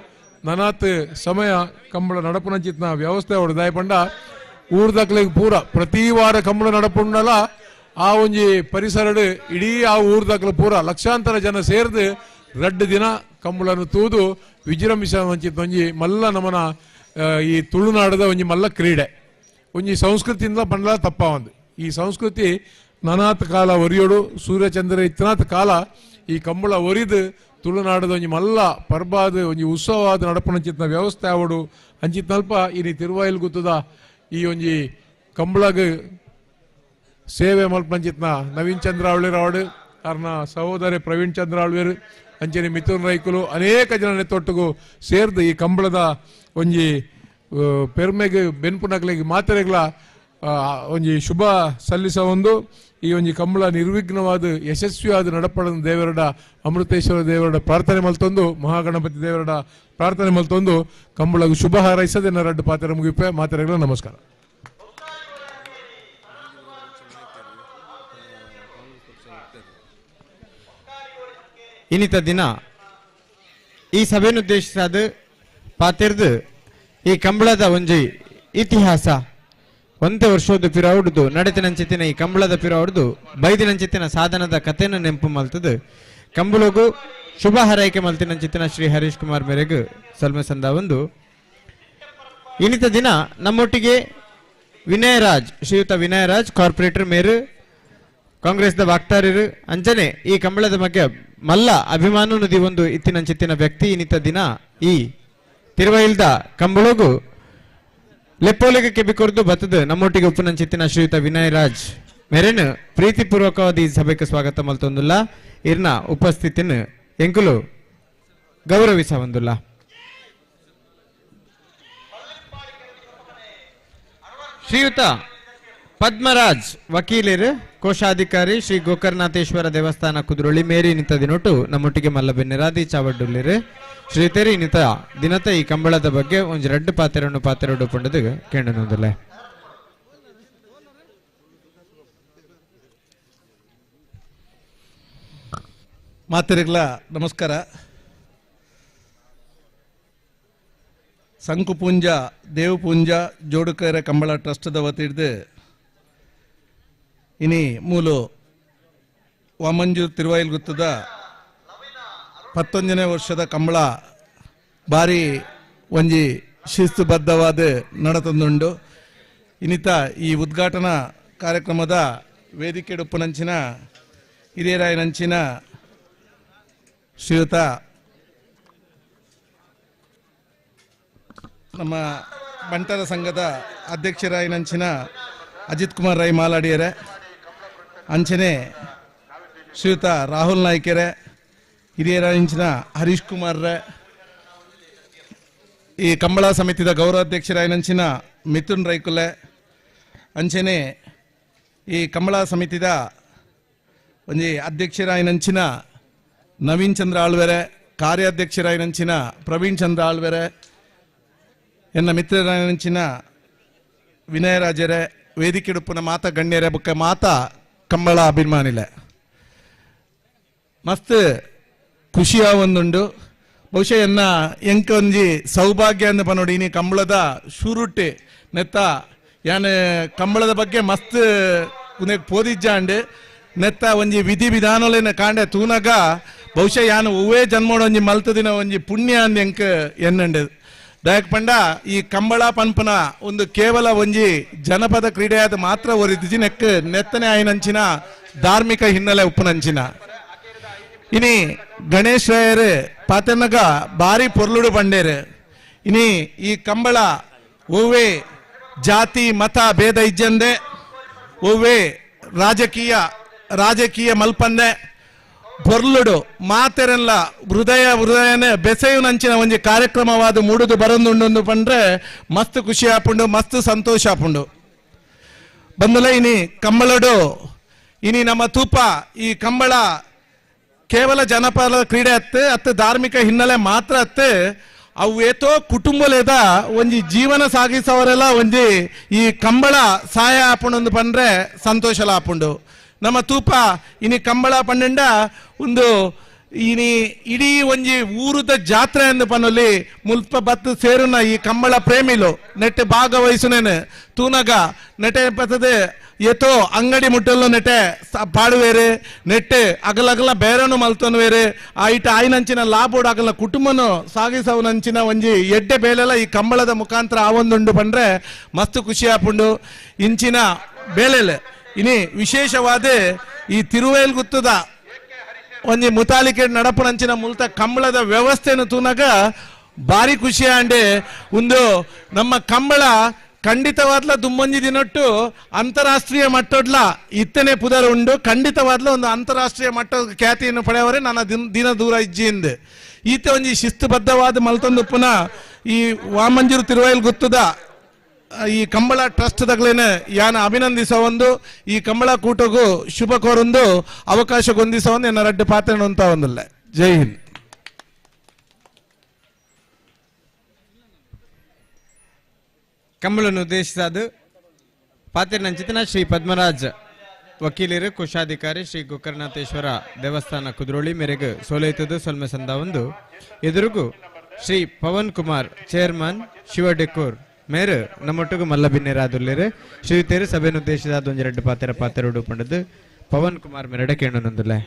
ನನಾತ್ ಸಮಯ ಕಂಬಳ ನಡಪುನಂಚಿತ್ನ ವ್ಯವಸ್ಥೆ ಅವಡು ದಾಯಪಂಡ ಊರ್ದಕ್ಲೆಗ್ ಪೂರ ಪ್ರತಿ ವಾರ ಕಂಬಳ ನಡಪುಂಡಲ ಆ ಒಂಜಿ ಪರಿಸರಡು ಇಡೀ ಆ ಊರ್ದಕ್ಲು ಪೂರ ಲಕ್ಷಾಂತರ ಜನ ಸೇರ್ದು ರಡ್ಡು ದಿನ ಕಂಬಳನ್ನು ತೂದು ವಿಜೃಂಭಿಸ ಒಂಚಿತ್ ಒಂಜಿ ಮಲ್ಲ ನಮನ ಈ ತುಳುನಾಡದ ಒಂಜಿ ಮಲ್ಲ ಕ್ರೀಡೆ ಒಂಜಿ ಸಂಸ್ಕೃತಿಯಿಂದ ಬಂಡ್ಲ ತಪ್ಪ ಒಂದು ಈ ಸಂಸ್ಕೃತಿ ನಾನಾತ್ ಕಾಲ ಒರಿಯೋಡು ಸೂರ್ಯಚಂದ್ರ ಇತ್ತನಾತ್ ಕಾಲ ಈ ಕಂಬಳ ಒರಿದು ತುಳುನಾಡದ ಒಂಜಿ ಮಲ್ಲ ಪರ್ಬಾದ ಒಂಜಿ ಉತ್ಸವವಾದ ನಡಪುನಂಚಿತ್ನ ವ್ಯವಸ್ಥೆ ಆವಡು ಅಂಚಿತ್ನಲ್ಪ ಇನಿ ತಿರುವಾಯಿಲ್ ಗುತ್ತದ ಈ ಒಂಜಿ ಕಂಬಳಗ್ ಸೇವೆ ಮಲ್ಪಂಚಿತ್ನ ನವೀನ್ ಚಂದ್ರ ಆಳ್ವೇರ್ ಅರ್ನ ಸಹೋದರಿ ಪ್ರವೀಣ್ ಚಂದ್ರ ಆಳ್ವೇರ್ ಅಂಚನೆ ಮಿಥುನ್ ರೈಕುಲು ಅನೇಕ ಜನ ತೊಟ್ಟುಗು ಸೇರ್ದು ಈ ಕಂಬಳದ ಒಂಜಿ ಪೆರ್ಮೆಗ್ ಬೆನ್ಪುನಕ್ಲೆಗ್ ಮಾತೆರೆಗ್ಲ ಒಂಜಿ ಶುಭ ಸಲ್ಲಿಸ ಒಂದು ಈ ಒಂಜಿ ಕಂಬಳ ನಿರ್ವಿಘ್ನವಾದ ಯಶಸ್ವಿಯಾದ ನಡಪಡನ ದೇವರಡ ಅಮೃತೇಶ್ವರ ದೇವರಡ ಪ್ರಾರ್ಥನೆ ಮಲ್ತೊಂದು ಮಹಾಗಣಪತಿ ದೇವರಡ ಪ್ರಾರ್ಥನೆ ಮಲ್ತೊಂದು ಕಂಬಳಗ್ ಶುಭ ಹಾರೈಸದೆ ರಡ್ಡು ಪಾತ್ರೆ ಮುಗಿಪೆ ಮಾತೆರೆಗ್ಲ ನಮಸ್ಕಾರ. ಇನ್ನಿತ ದಿನ ಈ ಸಭೆಯನ್ನುದ್ದೇಶಿಸಾದ ಪಾತೆರ್ದು ಈ ಕಂಬಳದ ಒಂಜಿ ಇತಿಹಾಸ ಒಂದೇ ವರ್ಷದ ಪಿರೌಡ್ದು ನಡೆತಿನಂಚಿತ್ತಿನ ಈ ಕಂಬಳದ ಪಿರೌಡ್ದು ಬೈದಿನಂಚಿತ್ತಿನ ಸಾಧನದ ಕಥೆಯನ್ನು ನೆಂಪು ಮಲ್ತದು ಕಂಬಳಗು ಶುಭ ಹಾರೈಕೆ ಮಲ್ತಿನಂಚಿತ್ತಿನ ಶ್ರೀ ಹರೀಶ್ ಕುಮಾರ್ ಮೇರೆಗು ಸಲ್ಮೆ ಸಂದ ಒಂದು. ಇನ್ನಿತ ದಿನ ನಮ್ಮೊಟ್ಟಿಗೆ ವಿನಯರಾಜ್ ಶ್ರೀಯುತ ವಿನಯರಾಜ್ ಕಾರ್ಪೊರೇಟರ್ ಮೇರು ಕಾಂಗ್ರೆಸ್ದ ವಾಕ್ತಾರರು ಅಂಚನೆ ಈ ಕಂಬಳದ ಬಗ್ಗೆ ಮಲ್ಲ ಅಭಿಮಾನ ನದಿ ಒಂದು ಇತ್ತಿನಂಚಿತ್ತಿನ ವ್ಯಕ್ತಿ ಇನ್ನಿತ ದಿನ ಈ ತಿರುವೈಲ್ದ ಕಂಬಳಗು ಲೆಪ್ಪೋಲಿಗೆ ಕೆಬಿಕೊರ್ದು ಬತ್ತದ ನಮ್ಮೊಟ್ಟಿಗೆ ಉಪ್ಪುನಂಚಿತ್ತಿನ ಶ್ರೀಯುತ ವಿನಯರಾಜ್ ಮೇರೇನು ಪ್ರೀತಿಪೂರ್ವಕವಾದ ಈ ಸಭೆಗೆ ಸ್ವಾಗತ ಮಲ್ತೊಂದುಲ್ಲ ಇರ್ನ ಉಪಸ್ಥಿತಿನ ಎಂಕುಲು ಗೌರವಿಸ ಒಂದುಲ್ಲ. ಶ್ರೀಯುತ ಪದ್ಮರಾಜ್ ವಕೀಲರು ಕೋಶಾಧಿಕಾರಿ ಶ್ರೀ ಗೋಕರ್ಣಾಥೇಶ್ವರ ದೇವಸ್ಥಾನ ಕುದ್ರೋಳಿ ಮೇರಿ ನಿಂತ ದಿನೊಟ್ಟು ನಮ್ಮೊಟ್ಟಿಗೆ ಮಲ್ಲಬೆನ್ನಿರಾದಿ ಚಾವಡ್ಡುಲ್ಲಿರು ಶ್ರೀ ತೆರಿ ನಿತ ದಿನತ ಈ ಕಂಬಳದ ಬಗ್ಗೆ ಒಂಜಿ ರಡ್ಡು ಪಾತೆರನ್ನು ಪಾತೆರಡು ಪಂಡದು ಕೇಂಡನೊಂದಲೆ. ಮಾತೆರಿಗ್ಲ ನಮಸ್ಕಾರ. ಸಂಕುಪೂಂಜ ದೇವಪೂಂಜ ಜೋಡುಕರೆ ಕಂಬಳ ಟ್ರಸ್ಟ್ದ ವತಿಡ್ದು ಇನಿ ಮೂಲು ವಾಮಂಜೂರು ತಿರುವಾಯಿಲ್ ಗುತ್ತದ 19ನೇ ವರ್ಷದ ಕಂಬಳ ಭಾರಿ ಒಂಜಿ ಶಿಸ್ತುಬದ್ಧವಾದ ನಡತಂದುಂಡು. ಇನ್ನಿತ ಈ ಉದ್ಘಾಟನಾ ಕಾರ್ಯಕ್ರಮದ ವೇದಿಕೆಡುಪ್ಪುನಂಚಿನ ಹಿರಿಯರಾಯನಂಚಿನ ಶ್ರೀಯುತ ನಮ್ಮ ಬಂಟರ ಸಂಘದ ಅಧ್ಯಕ್ಷರಾಯನಂಚಿನ ಅಜಿತ್ ಕುಮಾರ್ ರೈ ಮಾಲಾಡಿಯರೆ, ಅಂಚನೆ ಶ್ರೀಯುತ ರಾಹುಲ್ ನಾಯ್ಕೆರೆ, ಹಿರಿಯರಾಯಂಚಿನ ಹರೀಶ್ ಕುಮಾರ್ರೆ, ಈ ಕಂಬಳ ಸಮಿತಿದ ಗೌರವಾಧ್ಯಕ್ಷರಾಯನಂಚಿನ ಮಿಥುನ್ ರೈಕುಲೆ, ಅಂಚನೆ ಈ ಕಂಬಳ ಸಮಿತಿದ ಒಂಜಿ ಅಧ್ಯಕ್ಷರಾಯನಂಚಿನ ನವೀನ್ ಚಂದ್ರ ಆಳ್ವೆರೆ, ಕಾರ್ಯಾಧ್ಯಕ್ಷರಾಯನಂಚಿನ ಪ್ರವೀಣ್ ಚಂದ್ರ ಆಳ್ವೆರೆ, ಎನ್ನ ಮಿತ್ರರಾಯನಂಚಿನ ವಿನಯರಾಜರೇ, ವೇದಿಕೆಡುಪ್ಪುನ ಮಾತಾ ಗಣ್ಯರೇ ಬೊಕ್ಕ ಮಾತಾ ಕಂಬಳ ಅಭಿಮಾನಿಲೆ, ಮಸ್ತ್ ಖುಷಿಯ ಒಂದುಂಡು. ಬಹುಶಃ ಎನ್ನ ಎಂಕ ಒಂಜಿ ಸೌಭಾಗ್ಯ ಅಂದ ಪನೋಡಿ ಇನಿ ಕಂಬಳದ ಶುರುಟೆ ನೆತ್ತ ಯಾನ್ ಕಂಬಳದ ಬಗ್ಗೆ ಮಸ್ತ್ ಉನೆಕ್ ಪೋದಿಜ್ಜಾಂಡ್ ನೆತ್ತ ಒಂಜಿ ವಿಧಿ ವಿಧಾನಲೆನ ಕಾಂಡೆ ತೂನಗ ಬಹುಶಃ ಯಾನ್ ಒವ್ವೇ ಜನ್ಮೋಡ ಒಂಜಿ ಮಲ್ತದಿನ ಒಂಜಿ ಪುಣ್ಯ ಅಂದ್ ಎಂಕ್ ಎನ್ನಂಡು. ದಯಕ್ ಪಂಡ ಈ ಕಂಬಳ ಪನ್ಪನ ಒಂದು ಕೇವಲ ಒಂಜಿ ಜನಪದ ಕ್ರೀಡೆಯಾದ ಮಾತ್ರ ಒರಿದಿಜಿ ನೆಕ್ ನೆತ್ತನೆ ಆಯಿನಂಚಿನ ಧಾರ್ಮಿಕ ಹಿನ್ನೆಲೆ ಉಪ್ಪುನಂಚಿನ. ಇನಿ ಗಣೇಶ್ ರಾಯರು ಪಾತೆನಗ ಬಾರಿ ಪೊರ್ಲುಡು ಬಂಡೇರು. ಇನಿ ಈ ಕಂಬಳ ಒವ್ವೇ ಜಾತಿ ಮತ ಭೇದ ಇಜ್ಜಂದೆ, ಒವ್ವೇ ರಾಜಕೀಯ ಮಲ್ಪಂದೆ ಪೊರ್ಲುಡು ಮಾತೆರೆಲ್ಲ ಹೃದಯ ಹೃದಯನೇ ಬೆಸೆಯುನಂಚಿನ ಒಂಜಿ ಕಾರ್ಯಕ್ರಮವಾದ ಮೂಡುದು ಬರೊಂದುಂಡು ಪಂಡ್ರೆ ಮಸ್ತ್ ಖುಷಿ ಆಪುಂಡು, ಮಸ್ತ್ ಸಂತೋಷ ಆಪುಂಡು. ಬಂದಲ ಇನಿ ಕಂಬಳಡು ಇನಿ ನಮ್ಮ ತೂಪ ಈ ಕಂಬಳ ಕೇವಲ ಜನಪದ ಕ್ರೀಡೆ ಅತ್ತೆ ಅತ್ತೆ ಧಾರ್ಮಿಕ ಹಿನ್ನೆಲೆ ಮಾತ್ರ ಅತ್ತೆ, ಅವು ಏತೋ ಕುಟುಂಬಲೇದ ಒಂಜಿ ಜೀವನ ಸಾಗಿಸೋರೆಲ್ಲ ಒಂಜಿ ಈ ಕಂಬಳ ಸಹಾಯ ಆಪುಂಡು ಪಂಡ್ರೆ ಸಂತೋಷಲ ಆಪುಂಡು. ನಮ್ಮ ತೂಪ ಇನಿ ಕಂಬಳ ಪಂಡ ಒಂದು ಇನಿ ಇಡೀ ಒಂಜಿ ಊರುದ ಜಾತ್ರೆ ಎಂದು ಪನ್ನಲ್ಲಿ ಮುಲ್ಪ ಬತ್ತು ಸೇರುನ ಈ ಕಂಬಳ ಪ್ರೇಮಿಲು ನೆಟ್ಟೆ ಭಾಗವಹಿಸುನೇನು ತೂನಗ ನೆಟೆ ಬತ್ತದೆ ಏತೋ ಅಂಗಡಿ ಮುಟ್ಟಲು ನೆಟೆ ಪಾಡುವೇರು, ನೆಟ್ಟೆ ಅಗಲಗಲ ಬೇರನು ಮಲ್ತೊನ್ವೇರು, ಆ ಇಟ ಆಯ್ನಂಚಿನ ಲಾಭೋಡು ಅಗಲ ಕುಟುಂಬನು ಸಾಗಿಸವನಂಚಿನ ಒಂಜಿ ಎಡ್ಡೆ ಬೇಲೆಲ್ಲ ಈ ಕಂಬಳದ ಮುಖಾಂತರ ಆ ಒಂದುಂಡು ಪಂಡ್ರೆ ಮಸ್ತ್ ಖುಷಿ ಆಪುಂಡು. ಇಂಚಿನ ಬೇಳೆಲೆ ಇನಿ ವಿಶೇಷವಾದ ಈ ತಿರುವೇಲ್ ಗುತ್ತದ ಒಂಜಿ ಮುತಾಲಿಕೆ ನಡಪುನಂಚಿನ ಮುಲ್ತ ಕಂಬಳದ ವ್ಯವಸ್ಥೆಯನ್ನು ತೂನಗ ಭಾರಿ ಖುಷಿ ಆಂಡೆ. ಒಂದು ನಮ್ಮ ಕಂಬಳ ಖಂಡಿತವಾದ್ಲ ದುಮ್ಮೊಂಜಿ ದಿನೊಟ್ಟು ಅಂತಾರಾಷ್ಟ್ರೀಯ ಮಟ್ಟೊಡ್ಲ ಇತ್ತನೆ ಪುದರ್ ಉಂಡು, ಖಂಡಿತವಾದ್ಲ ಒಂದು ಅಂತಾರಾಷ್ಟ್ರೀಯ ಮಟ್ಟದ ಖ್ಯಾತಿಯನ್ನು ಪಡೆಯವರೇ ನನ್ನ ದಿನ ದೂರ ಇಜ್ಜಿಂದ. ಈತ ಒಂಜಿ ಶಿಸ್ತುಬದ್ಧವಾದ ಮಲ್ತೊಂದು ಪುನಃ ಈ ವಾಮಂಜೂರು ತಿರುವೈಲ್ ಗುತ್ತದ ಈ ಕಂಬಳ ಟ್ರಸ್ಟ್ ದಗ್ಲೇನೆ ಯಾನ ಅಭಿನಂದಿಸ ಒಂದು ಈ ಕಂಬಳ ಕೂಟಗೂ ಶುಭ ಕೋರೊಂದು ಅವಕಾಶ ಗೊಂದಿಸ ಒಂದು ಎನ್ನ ರಡ್ಡು ಪಾತ್ರ ಅಂತ ಒಂದಲ್ಲ. ಜೈ ಹಿಂದ್. ಕಂಬಳನ್ನು ಉದ್ದೇಶಿಸಾದ ಪಾತಿರ್ನಂಚಿತನ ಶ್ರೀ ಪದ್ಮರಾಜ್ ವಕೀಲರು ಕೋಶಾಧಿಕಾರಿ ಶ್ರೀ ಗೋಕರ್ಣನಾಥೇಶ್ವರ ದೇವಸ್ಥಾನ ಕುದ್ರೋಳಿ ಮೇರೆಗೆ ಸೋಲೈತದ್ದು ಸೊಲ್ಮೆ ಸಂದ ಒಂದು ಎದುರುಗು ಶ್ರೀ ಪವನ್ ಕುಮಾರ್ ಚೇರ್ಮನ್ ಶಿವ ಡೆಕೋರ್ ಮೇರು ನಮ್ಮೊಟ್ಟಿಗೂ ಮಲ್ಲಬಿನ್ನೇರಾದುಲ್ಲೇರು ಶ್ರೀತೇರು ಸಭೆಯನ್ನು ಉದ್ದೇಶಿಸಾದ ಒಂಜೆರಡು ಪಾತೆರ ಪಾತೆರಡು ಪಂಡದು ಪವನ್ ಕುಮಾರ್ ಮೇರಡ ಕೇಣನೊಂದುಲ್ಲೆ.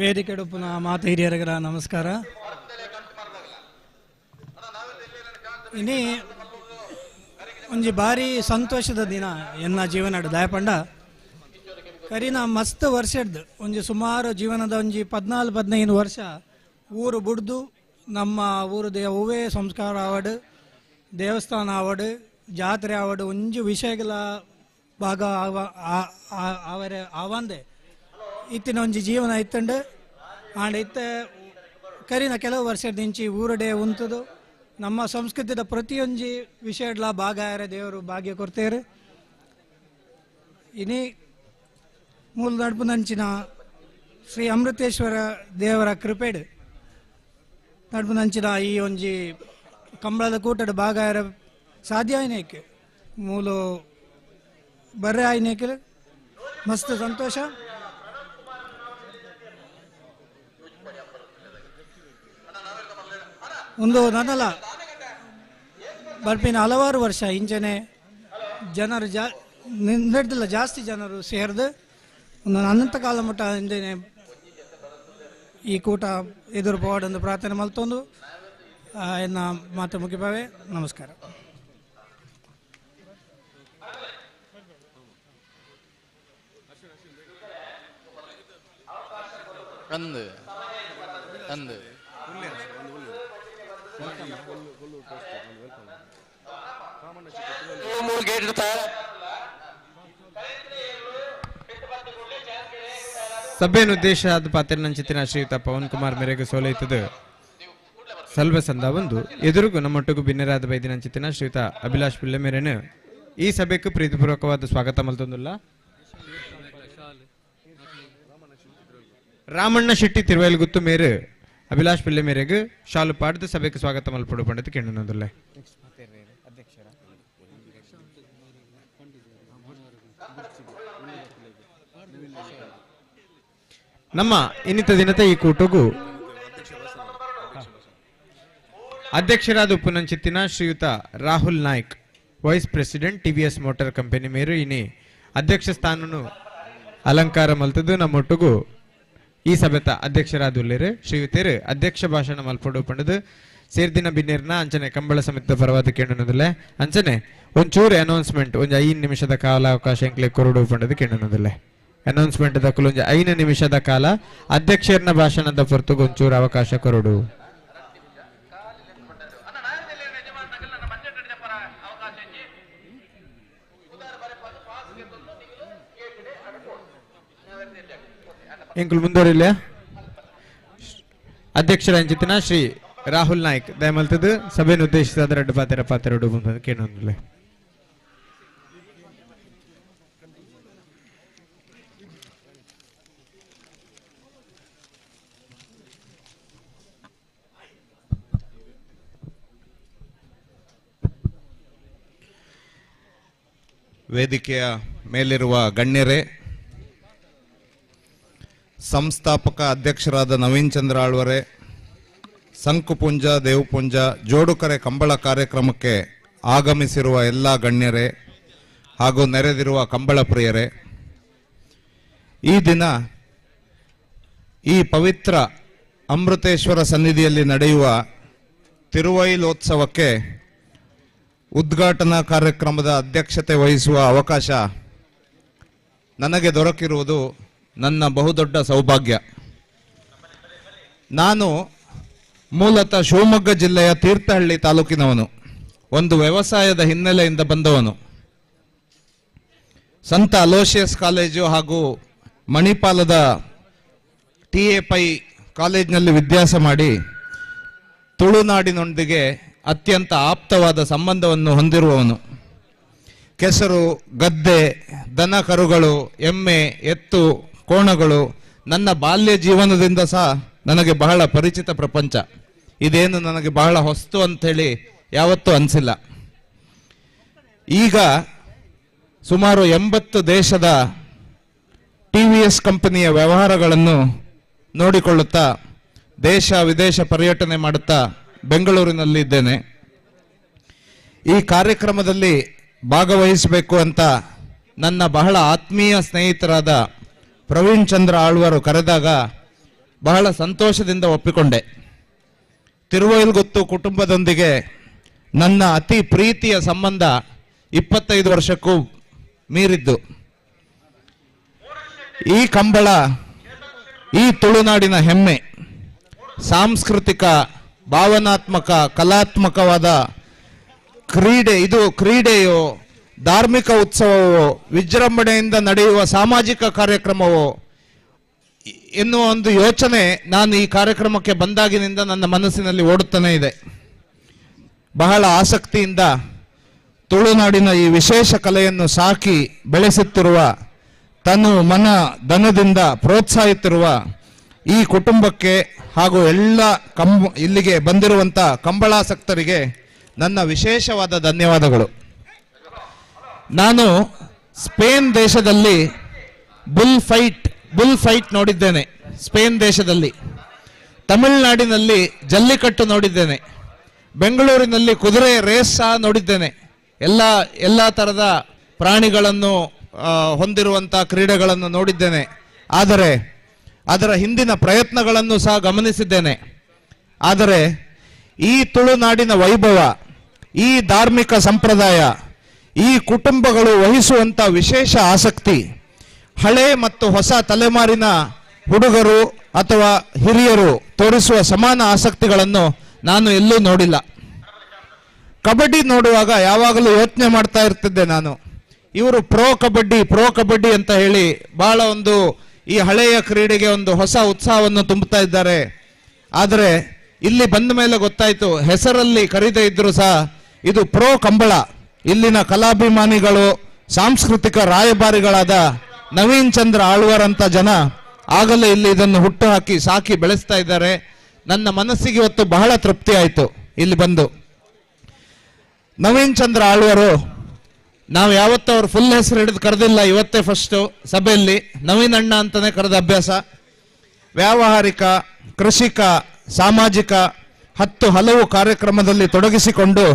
ವೇದಿಕೆ ಪುನಃ ಮಾತು ಹಿರಿಯರಿಗರ ನಮಸ್ಕಾರ. ಇನಿ ಒಂಜಿ ಭಾರಿ ಸಂತೋಷದ ದಿನ ಎನ್ನ ಜೀವನ ದಯಪಂಡ ಕರಿನ ಮಸ್ತ್ ವರ್ಷದ ಒಂಜಿ ಸುಮಾರು ಜೀವನದ ಒಂಜಿ 14-15 ವರ್ಷ ಊರು ಬುಡ್ದು ನಮ್ಮ ಊರು ಹೂವೇ ಸಂಸ್ಕಾರ ಆವಡು, ದೇವಸ್ಥಾನ ಆವಡು, ಜಾತ್ರೆ ಆವಡು ಒಂಜಿ ವಿಷಯಗಳ ಭಾಗ ಅವರ ಆವಂದೆ ಇತ್ತಿನ ಒಂಜಿ ಜೀವನ ಇತ್ತಂಡು. ಆಂಡ ಇತ್ತ ಕರಿನ ಕೆಲವು ವರ್ಷದಿಂಚಿ ಊರಡೆ ಉಂತದು ನಮ್ಮ ಸಂಸ್ಕೃತಿದ ಪ್ರತಿಯೊಂಜಿ ವಿಷಯಡ್ಲ ಭಾಗ ಆಯರ ದೇವರು ಭಾಗ್ಯ ಕೊಡ್ತೇರು. ಇನಿ ಮೂಲ ನಡ್ಪುನಂಚಿನ ಶ್ರೀ ಅಮೃತೇಶ್ವರ ದೇವರ ಕೃಪೆಡ್ ನಡ್ಪುನಂಚಿನ ಈ ಒಂಜಿ ಕಂಬಳದ ಕೂಟದ ಭಾಗ ಆಯರ ಸಾಧ್ಯ ಆಯ್ನೇಕೆ ಮೂಲ ಬರ್ರೆ ಆಯ್ನೇಕೆ ಮಸ್ತ್ ಸಂತೋಷ. ಒಂದು ನನ್ನಲ್ಲ ಬರ್ಪಿನ ಹಲವಾರು ವರ್ಷ ಇಂಚನೆ ಜನರು ನಡೆದಿಲ್ಲ, ಜಾಸ್ತಿ ಜನರು ಸೇರಿದು ಒಂದು ಅನಂತ ಕಾಲ ಮಟ್ಟ ಹಿಂದೆನೆ ಈ ಕೂಟ ಎದುರು ಪೋವಾಡೊಂದು ಪ್ರಾರ್ಥನೆ ಮಲ್ತೊಂದು ಎನ್ನ ಮಾತು ಮುಗಿಪಾವೆ. ನಮಸ್ಕಾರ. ಅಂದು ಅಂದು ಸಭೆಯನ್ನು ಉದ್ದೇಶ ಆದ ಪಾತ್ರನಂಚಿತಿನ ಶ್ರೀಯುತ ಪವನ್ ಕುಮಾರ್ ಮೇರೆಗೆ ಸೋಲೈತದ ಸಲ್ವ ಸಂದ ಒಂದು ಎದುರುಗು ನಮ್ಮೊಟ್ಟಿಗೂ ಭಿನ್ನರಾದ ಬೈದಿನಂಚಿತಿನ ಶ್ರೀಯುತ ಅಭಿಲಾಷ್ ಪಿಳ್ಳೆ ಮೇರೆನು ಈ ಸಭೆಗೆ ಪ್ರೀತಿಪೂರ್ವಕವಾದ ಸ್ವಾಗತ ಮಲ್ತೊಂದುಲ್ಲ. ರಾಮಣ್ಣ ಶೆಟ್ಟಿ ತಿರುವೈಲ್ಗುತ್ತು ಮೇರು ಅಭಿಲಾಷ್ ಪಿಳ್ಳೆ ಮೇರೆಗೆ ಶಾಲು ಪಾಡ್ದು ಸಭೆಗೆ ಸ್ವಾಗತ ಮಲ್ಪಡು ಪಂಡಿತ ಕೆಣ್ಣೊಂದುಲ್ಲೆ. ನಮ್ಮ ಇನ್ನಿತ ದಿನದ ಈ ಕೂಟಗೂ ಅಧ್ಯಕ್ಷರಾದ ಉಪನಂಚಿತ್ತಿನ ಶ್ರೀಯುತ Rahul Naik, vice president TVS motor company ಮೇರು ಇನಿ ಅಧ್ಯಕ್ಷ ಸ್ಥಾನನು ಅಲಂಕಾರ ಮಲ್ತದ್ದು ನಮ್ಮೊಟ್ಟಿಗೂ ಈ ಸಭೆತ ಅಧ್ಯಕ್ಷರಾದುಲ್ಲೇರು ಶ್ರೀಯುತೇರು ಅಧ್ಯಕ್ಷ ಭಾಷಣ ಮಲ್ಪಡು ಪಂಡದು ಸೇರ್ದಿನ ಬಿನ್ನೇರ್ನ ಅಂಚನೆ ಕಂಬಳ ಸಮಿತಿದ ಪರವಾದ ಕೇಳೋದಿಲ್ಲ. ಅಂಚನೆ ಒಂಚೂರು ಅನೌನ್ಸ್ಮೆಂಟ್ ಒಂದು 5 ನಿಮಿಷದ ಕಾಲಾವಕಾಶ ಎಂಕ್ಲೆ ಕೊರಡು ಪಂಡದು ಕೇಳೋದಿಲ್ಲ. ಅನೌನ್ಸ್ಮೆಂಟ್ ದಕ್ಕಲು ಒಂಜಿ 5 ನಿಮಿಷದ ಕಾಲ ಅಧ್ಯಕ್ಷರನ್ನ ಭಾಷಣದ ಹೊರತು ಒಂಚೂರು ಅವಕಾಶ ಕೊರಡು. ಎಂಕುಲು ಮುಂದುವರಿಲ್ಲ. ಅಧ್ಯಕ್ಷರ ಅಂಚಿತನ ಶ್ರೀ ರಾಹುಲ್ ನಾಯ್ಕ್ ದಯಮಲ್ತದ್ದು ಸಭೆಯನ್ನು ಉದ್ದೇಶಿಸಿದ ರೆಡ್ಡು ಪಾತ್ರ ಪಾತ್ರ ಕೇಳೋದಿಲ್ಲ. ವೇದಿಕೆಯ ಮೇಲಿರುವ ಗಣ್ಯರೇ, ಸಂಸ್ಥಾಪಕ ಅಧ್ಯಕ್ಷರಾದ ನವೀನ್ ಚಂದ್ರ ಆಳ್ವರೆ, ಸಂಕುಪುಂಜ ದೇವಪುಂಜ ಜೋಡುಕರೆ ಕಂಬಳ ಕಾರ್ಯಕ್ರಮಕ್ಕೆ ಆಗಮಿಸಿರುವ ಎಲ್ಲ ಗಣ್ಯರೇ ಹಾಗೂ ನೆರೆದಿರುವ ಕಂಬಳ ಪ್ರಿಯರೇ, ಈ ದಿನ ಈ ಪವಿತ್ರ ಅಮೃತೇಶ್ವರ ಸನ್ನಿಧಿಯಲ್ಲಿ ನಡೆಯುವ ತಿರುವೈಲೋತ್ಸವಕ್ಕೆ ಉದ್ಘಾಟನಾ ಕಾರ್ಯಕ್ರಮದ ಅಧ್ಯಕ್ಷತೆ ವಹಿಸುವ ಅವಕಾಶ ನನಗೆ ದೊರಕಿರುವುದು ನನ್ನ ಬಹುದೊಡ್ಡ ಸೌಭಾಗ್ಯ. ನಾನು ಮೂಲತಃ ಶಿವಮೊಗ್ಗ ಜಿಲ್ಲೆಯ ತೀರ್ಥಹಳ್ಳಿ ತಾಲೂಕಿನವನು, ಒಂದು ವ್ಯವಸಾಯದ ಹಿನ್ನೆಲೆಯಿಂದ ಬಂದವನು. ಸಂತ ಅಲೋಷಿಯಸ್ ಕಾಲೇಜು ಹಾಗೂ ಮಣಿಪಾಲದ TA pi ಕಾಲೇಜಿನಲ್ಲಿ ವಿದ್ಯಾಸ ಮಾಡಿ ತುಳುನಾಡಿನೊಂದಿಗೆ ಅತ್ಯಂತ ಆಪ್ತವಾದ ಸಂಬಂಧವನ್ನು ಹೊಂದಿರುವವನು. ಕೆಸರು, ಗದ್ದೆ, ದನ ಕರುಗಳು, ಎಮ್ಮೆ, ಎತ್ತು, ಕೋಣಗಳು ನನ್ನ ಬಾಲ್ಯ ಜೀವನದಿಂದ ಸಹ ನನಗೆ ಬಹಳ ಪರಿಚಿತ ಪ್ರಪಂಚ. ಇದೇನು ನನಗೆ ಬಹಳ ಹೊಸ್ತು ಅಂಥೇಳಿ ಯಾವತ್ತೂ ಅನಿಸಿಲ್ಲ. ಈಗ ಸುಮಾರು 80 ದೇಶದ TVS ಕಂಪನಿಯ ವ್ಯವಹಾರಗಳನ್ನು ನೋಡಿಕೊಳ್ಳುತ್ತಾ ದೇಶ ವಿದೇಶ ಪರ್ಯಟನೆ ಮಾಡುತ್ತಾ ಬೆಂಗಳೂರಿನಲ್ಲಿ ಇದ್ದೇನೆ. ಈ ಕಾರ್ಯಕ್ರಮದಲ್ಲಿ ಭಾಗವಹಿಸಬೇಕು ಅಂತ ನನ್ನ ಬಹಳ ಆತ್ಮೀಯ ಸ್ನೇಹಿತರಾದ ಪ್ರವೀಣ್ ಚಂದ್ರ ಆಳ್ವರು ಕರೆದಾಗ ಬಹಳ ಸಂತೋಷದಿಂದ ಒಪ್ಪಿಕೊಂಡೆ. ತಿರುವೈಲ್ಗುತ್ತು ಕುಟುಂಬದೊಂದಿಗೆ ನನ್ನ ಅತಿ ಪ್ರೀತಿಯ ಸಂಬಂಧ 25 ವರ್ಷಕ್ಕೂ ಮೀರಿದ್ದು. ಈ ಕಂಬಳ ಈ ತುಳುನಾಡಿನ ಹೆಮ್ಮೆ, ಸಾಂಸ್ಕೃತಿಕ, ಭಾವನಾತ್ಮಕ, ಕಲಾತ್ಮಕವಾದ ಕ್ರೀಡೆ. ಇದು ಕ್ರೀಡೆಯೋ ಧಾರ್ಮಿಕ ಉತ್ಸವವೋ, ವಿಜೃಂಭಣೆಯಿಂದ ನಡೆಯುವ ಸಾಮಾಜಿಕ ಕಾರ್ಯಕ್ರಮವೋ ಎನ್ನುವ ಒಂದು ಯೋಚನೆ ನಾನು ಈ ಕಾರ್ಯಕ್ರಮಕ್ಕೆ ಬಂದಾಗಿನಿಂದ ನನ್ನ ಮನಸ್ಸಿನಲ್ಲಿ ಓಡುತ್ತಾನೆ ಇದೆ. ಬಹಳ ಆಸಕ್ತಿಯಿಂದ ತುಳುನಾಡಿನ ಈ ವಿಶೇಷ ಕಲೆಯನ್ನು ಸಾಕಿ ಬೆಳೆಸುತ್ತಿರುವ, ತನು ಮನ ಧನದಿಂದ ಪ್ರೋತ್ಸಾಹಿಸುತ್ತಿರುವ ಈ ಕುಟುಂಬಕ್ಕೆ ಹಾಗೂ ಎಲ್ಲ ಇಲ್ಲಿಗೆ ಬಂದಿರುವಂಥ ಕಂಬಳಾಸಕ್ತರಿಗೆ ನನ್ನ ವಿಶೇಷವಾದ ಧನ್ಯವಾದಗಳು. ನಾನು ಸ್ಪೇನ್ ದೇಶದಲ್ಲಿ ಬುಲ್ ಫೈಟ್ ನೋಡಿದ್ದೇನೆ. ಸ್ಪೇನ್ ದೇಶದಲ್ಲಿ, ತಮಿಳುನಾಡಿನಲ್ಲಿ ಜಲ್ಲಿಕಟ್ಟು ನೋಡಿದ್ದೇನೆ, ಬೆಂಗಳೂರಿನಲ್ಲಿ ಕುದುರೆ ರೇಸ್ ಸಹ ನೋಡಿದ್ದೇನೆ. ಎಲ್ಲ ಥರದ ಪ್ರಾಣಿಗಳನ್ನು ಹೊಂದಿರುವಂಥ ಕ್ರೀಡೆಗಳನ್ನು ನೋಡಿದ್ದೇನೆ. ಆದರೆ ಅದರ ಹಿಂದಿನ ಪ್ರಯತ್ನಗಳನ್ನು ಸಹ ಗಮನಿಸಿದ್ದೇನೆ. ಆದರೆ ಈ ತುಳುನಾಡಿನ ವೈಭವ, ಈ ಧಾರ್ಮಿಕ ಸಂಪ್ರದಾಯ, ಈ ಕುಟುಂಬಗಳು ವಹಿಸುವಂಥ ವಿಶೇಷ ಆಸಕ್ತಿ, ಹಳೆ ಮತ್ತು ಹೊಸ ತಲೆಮಾರಿನ ಹುಡುಗರು ಅಥವಾ ಹಿರಿಯರು ತೋರಿಸುವ ಸಮಾನ ಆಸಕ್ತಿಗಳನ್ನು ನಾನು ಎಲ್ಲೂ ನೋಡಿಲ್ಲ. ಕಬಡ್ಡಿ ನೋಡುವಾಗ ಯಾವಾಗಲೂ ಯೋಚನೆ ಮಾಡ್ತಾ ಇರ್ತಿದ್ದೆ ನಾನು, ಇವರು ಪ್ರೋ ಕಬಡ್ಡಿ ಅಂತ ಹೇಳಿ ಬಹಳ ಒಂದು ಈ ಹಳೆಯ ಕ್ರೀಡೆಗೆ ಒಂದು ಹೊಸ ಉತ್ಸಾಹವನ್ನು ತುಂಬುತ್ತಾ ಇದ್ದಾರೆ. ಆದರೆ ಇಲ್ಲಿ ಬಂದ ಮೇಲೆ ಗೊತ್ತಾಯಿತು, ಹೆಸರಲ್ಲಿ ಕರೀದೇ ಇದ್ದರೂ ಸಹ ಇದು ಪ್ರೋ ಕಂಬಳ. ಇಲ್ಲಿನ ಕಲಾಭಿಮಾನಿಗಳು, ಸಾಂಸ್ಕೃತಿಕ ರಾಯಭಾರಿಗಳಾದ ನವೀನ್ ಚಂದ್ರ ಆಳ್ವರ್ ಅಂತ ಜನ ಆಗಲೇ ಇಲ್ಲಿ ಇದನ್ನು ಹುಟ್ಟು ಹಾಕಿ ಸಾಕಿ ಬೆಳೆಸ್ತಾ ಇದ್ದಾರೆ. ನನ್ನ ಮನಸ್ಸಿಗೆ ಇವತ್ತು ಬಹಳ ತೃಪ್ತಿ ಆಯಿತು ಇಲ್ಲಿ ಬಂದು. ನವೀನ್ ಚಂದ್ರ ಆಳ್ವರು, ನಾವು ಯಾವತ್ತೂ ಅವ್ರ ಫುಲ್ ಹೆಸರು ಹಿಡಿದು ಕರೆದಿಲ್ಲ, ಇವತ್ತೇ ಫಸ್ಟು ಸಭೆಯಲ್ಲಿ ನವೀನ್ ಅಣ್ಣ ಅಂತಲೇ ಕರೆದ ಅಭ್ಯಾಸ. ವ್ಯಾವಹಾರಿಕ, ಕೃಷಿಕ, ಸಾಮಾಜಿಕ 10 ಹಲವು ಕಾರ್ಯಕ್ರಮದಲ್ಲಿ ತೊಡಗಿಸಿಕೊಂಡು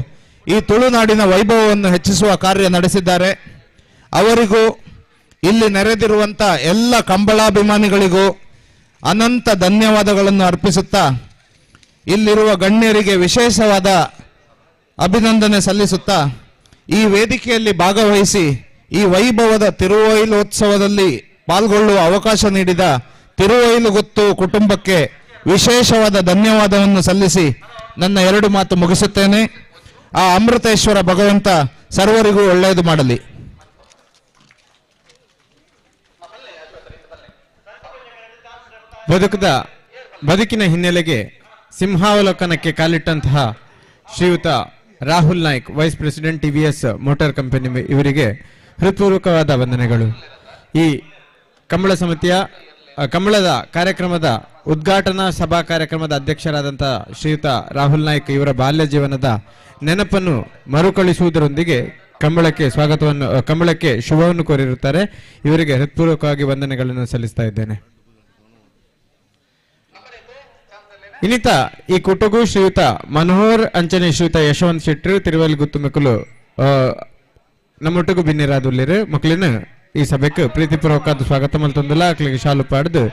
ಈ ತುಳುನಾಡಿನ ವೈಭವವನ್ನು ಹೆಚ್ಚಿಸುವ ಕಾರ್ಯ ನಡೆಸಿದ್ದಾರೆ. ಅವರಿಗೂ ಇಲ್ಲಿ ನೆರೆದಿರುವಂಥ ಎಲ್ಲ ಕಂಬಳಾಭಿಮಾನಿಗಳಿಗೂ ಅನಂತ ಧನ್ಯವಾದಗಳನ್ನು ಅರ್ಪಿಸುತ್ತಾ, ಇಲ್ಲಿರುವ ಗಣ್ಯರಿಗೆ ವಿಶೇಷವಾದ ಅಭಿನಂದನೆ ಸಲ್ಲಿಸುತ್ತಾ, ಈ ವೇದಿಕೆಯಲ್ಲಿ ಭಾಗವಹಿಸಿ ಈ ವೈಭವದ ತಿರುವೈಲೋತ್ಸವದಲ್ಲಿ ಪಾಲ್ಗೊಳ್ಳುವ ಅವಕಾಶ ನೀಡಿದ ತಿರುವೈಲುಗುತ್ತು ಕುಟುಂಬಕ್ಕೆ ವಿಶೇಷವಾದ ಧನ್ಯವಾದವನ್ನು ಸಲ್ಲಿಸಿ ನನ್ನ 2 ಮಾತು ಮುಗಿಸುತ್ತೇನೆ. ಆ ಅಮೃತೇಶ್ವರ ಭಗವಂತ ಸರ್ವರಿಗೂ ಒಳ್ಳೆಯದು ಮಾಡಲಿ. ಬದುಕಿನ ಹಿನ್ನೆಲೆಗೆ ಸಿಂಹಾವಲೋಕನಕ್ಕೆ ಕಾಲಿಟ್ಟಂತಹ ಶ್ರೀಯುತ Rahul Naik, vice president TVS motor company ಇವರಿಗೆ ಹೃತ್ಪೂರ್ವಕವಾದ ವಂದನೆಗಳು. ಈ ಕಂಬಳ ಸಮಿತಿಯ ಕಂಬಳದ ಕಾರ್ಯಕ್ರಮದ ಉದ್ಘಾಟನಾ ಸಭಾ ಕಾರ್ಯಕ್ರಮದ ಅಧ್ಯಕ್ಷರಾದಂಥ ಶ್ರೀಯುತ ರಾಹುಲ್ ನಾಯ್ಕ್ ಇವರ ಬಾಲ್ಯ ಜೀವನದ ನೆನಪನ್ನು ಮರುಕಳಿಸುವುದರೊಂದಿಗೆ ಕಂಬಳಕ್ಕೆ ಸ್ವಾಗತವನ್ನು, ಕಂಬಳಕ್ಕೆ ಶುಭವನ್ನು ಕೋರಿರುತ್ತಾರೆ. ಇವರಿಗೆ ಹೃತ್ಪೂರ್ವಕವಾಗಿ ವಂದನೆಗಳನ್ನು ಸಲ್ಲಿಸ್ತಾ ಇದ್ದೇನೆ. ಇನ್ನಿತ ಈ ಕುಟುಗು ಶ್ರೀಯುತ ಮನೋಹರ್ ಅಂಚನೆ ಶ್ರೀಯುತ ಯಶವಂತ್ ಶೆಟ್ಟರು ತಿರುವಲ್ಗುತ್ತು ಮಕ್ಕಳು ನಮ್ಮೊಟ್ಟಿಗೂ ಬಿನ್ನಿರಾದುಲ್ಲಿರು ಮಕ್ಕಳಿನ ಈ ಸಭೆಗೆ ಪ್ರೀತಿಪೂರ್ವಕ ಸ್ವಾಗತ ಮಲ್ತೊಂದಿಲ್ಲ. ಅಕ್ಲಿಗೆ ಶಾಲು ಪಾಡ್ದು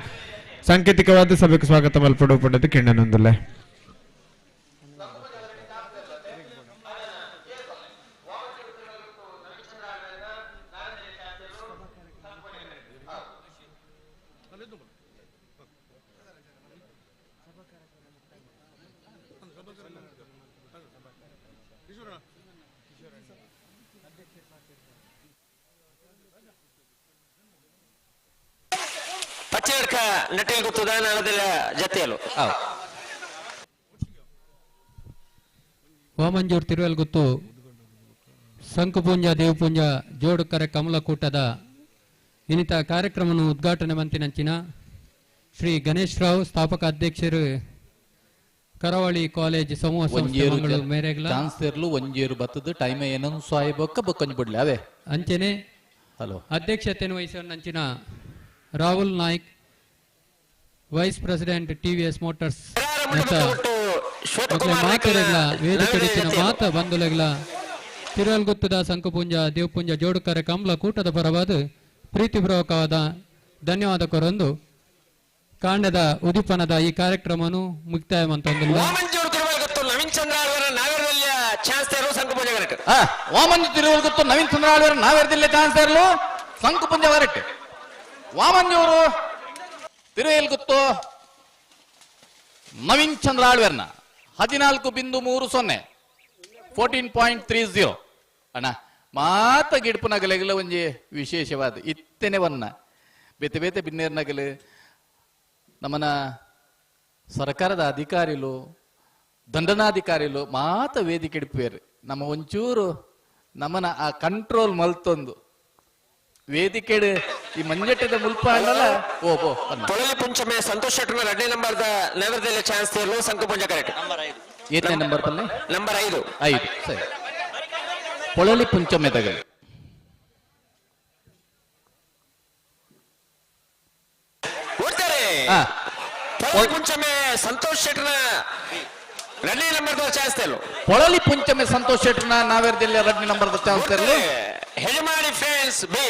ಸಾಂಕೇತಿಕವಾದ ಸಭೆಗೆ ಸ್ವಾಗತ ಮಲ್ಪಡು ಪಡೆದು ಕಿಂಡನೊಂದಿಲ್ಲ. ಪಚ್ಚೆಡ್ಕ ನಟಿಲ್ ಗೊತ್ತದ ನಾನದೆಲ್ಲ ಜತೆಯಲು ವಾಮಂಜೂರ್ ತಿರುವೆಲ್ಗುತ್ತು ಸಂಕುಪುಂಜ ದೇವಪುಂಜ ಜೋಡುಕರೆ ಕಮಲಕೂಟದ ಇನ್ನಿತ ಕಾರ್ಯಕ್ರಮವನ್ನು ಉದ್ಘಾಟನೆ ಮಂತಿನಂಚಿನ ಶ್ರೀ ಗಣೇಶ್ ರಾವ್ ಸ್ಥಾಪಕ ಅಧ್ಯಕ್ಷರು ಕರಾವಳಿ ಕಾಲೇಜ್ ಸಮೂಹ ಸಂಸ್ಥೆ ಮಂಗಳೂರು ಮೇರೆಗ್ಲ ಚಾನ್ಸರ್ಲು ಒಂಜೇರು ಬತ್ತದ ಟೈಮ್ ಏನನ್ನು ಸಾಯ್ಬೊಕ್ಕ ಬೊಕ್ಕಂಜ್ ಬಿಡ್ಲಿ ಅವೇ ಅಂಚನೆ ಹಲೋ ಅಧ್ಯಕ್ಷತೆಯನ್ನು ವಹಿಸಿದ Rahul Naik vice president TVS motors ಮಾತೆರೆಗ್ಲ ವೇದಿಕೆ ಮಾತ ಬಂಧುಲೆಗ್ಲ ತಿರುವಲ್ಗುತ್ತದ ಸಂಕುಪುಂಜ ದೇವಪುಂಜ ಜೋಡುಕರೆ ಕಮಲ ಕೂಟದ ಪರವಾದ ಪ್ರೀತಿಪೂರ್ವಕವಾದ ಧನ್ಯವಾದ ಕೊರೊಂದು ಕಾಂಡದ ಉದೀಪನದ ಈ ಕಾರ್ಯಕ್ರಮವನ್ನು ಮುಕ್ತಾಯ ಮಂತೊಂದಿಲ್ಲ. ವಾಮಂಜು ತಿರುವಲ್ಗುತ್ತು ನವೀನ್ ಚಂದ್ರ ಆಳ್ವರ ನಾವೇರ್ದಿಲ್ಲ ಚಾನ್ಸ್ ಇರಲು ಸಂಕುಪುಂಜ ವರಟ್ ವಾಮಂಜೂರು ತಿರುವಲ್ಗುತ್ತು ನವೀನ್ ಚಂದ್ರ ಆಳ್ವೇರ್ನ 14.30 14.30 ಅಣ್ಣ. ಮಾತ ಗಿಡ್ಪುನಗಲೆಗಲ ಒಂಜಿ ವಿಶೇಷವಾದ ಇತ್ತನೆ ವನ್ನ ಬೇತೆ ಬೇತೆ ಬಿನ್ನೇರ್ನಗಲು ನಮ್ಮನ ಸರ್ಕಾರದ ಅಧಿಕಾರಿಲು ದಂಡನಾಧಿಕಾರಿಲು ಮಾತ ವೇದಿಕೆ ಇಡ್ಪೇರು ನಮ್ಮ ಒಂಚೂರು ನಮ್ಮನ ಆ ಕಂಟ್ರೋಲ್ ಮಲ್ತೊಂದು ವೇದಿಕೆಡು ಈ ಮಂಜಟ್ಟದ ಮುಲ್ಪ ಅಂಡಲ ಓ ಓ ಪೊಳಲಿ ಪುಂಚಮೆ ಸಂತೋಷ್ ಶೆಟ್ಟರ್ ಎರಡನೇ ನಂಬರ್ದ ನಗರದಲ್ಲಿ ಚಾನ್ಸ್ ತೇರ್ಲು ಸಂಕಪುಂಜ ಕರೆಕ್ಟ್. ಏತನೇ ನಂಬರ್ ಪಲ್ಲೆ? ನಂಬರ್ 5. 5 ಸರಿ. ಪೊಳಲಿ ಪುಂಚಮೆ ತಗಲಿ. ಪೊಳಲಿ ಪುಂಚಮೆ ಸಂತೋಷ್ ಶೆಟ್ಟರ್ನ ಎರಡನೇ ನಂಬರ್ದ ಚಾನ್ಸ್ ತೇರ್ಲು. ಪೊಳಲಿ ಪುಂಚಮೆ ಸಂತೋಷ್ ಶೆಟ್ಟರ್ನ ನಾವೇರ್ದಲ್ಲಿ ಎರಡನೇ ನಂಬರ್ದ ಚಾನ್ಸ್ ತೇರ್ಲು. Hejamadi friends B.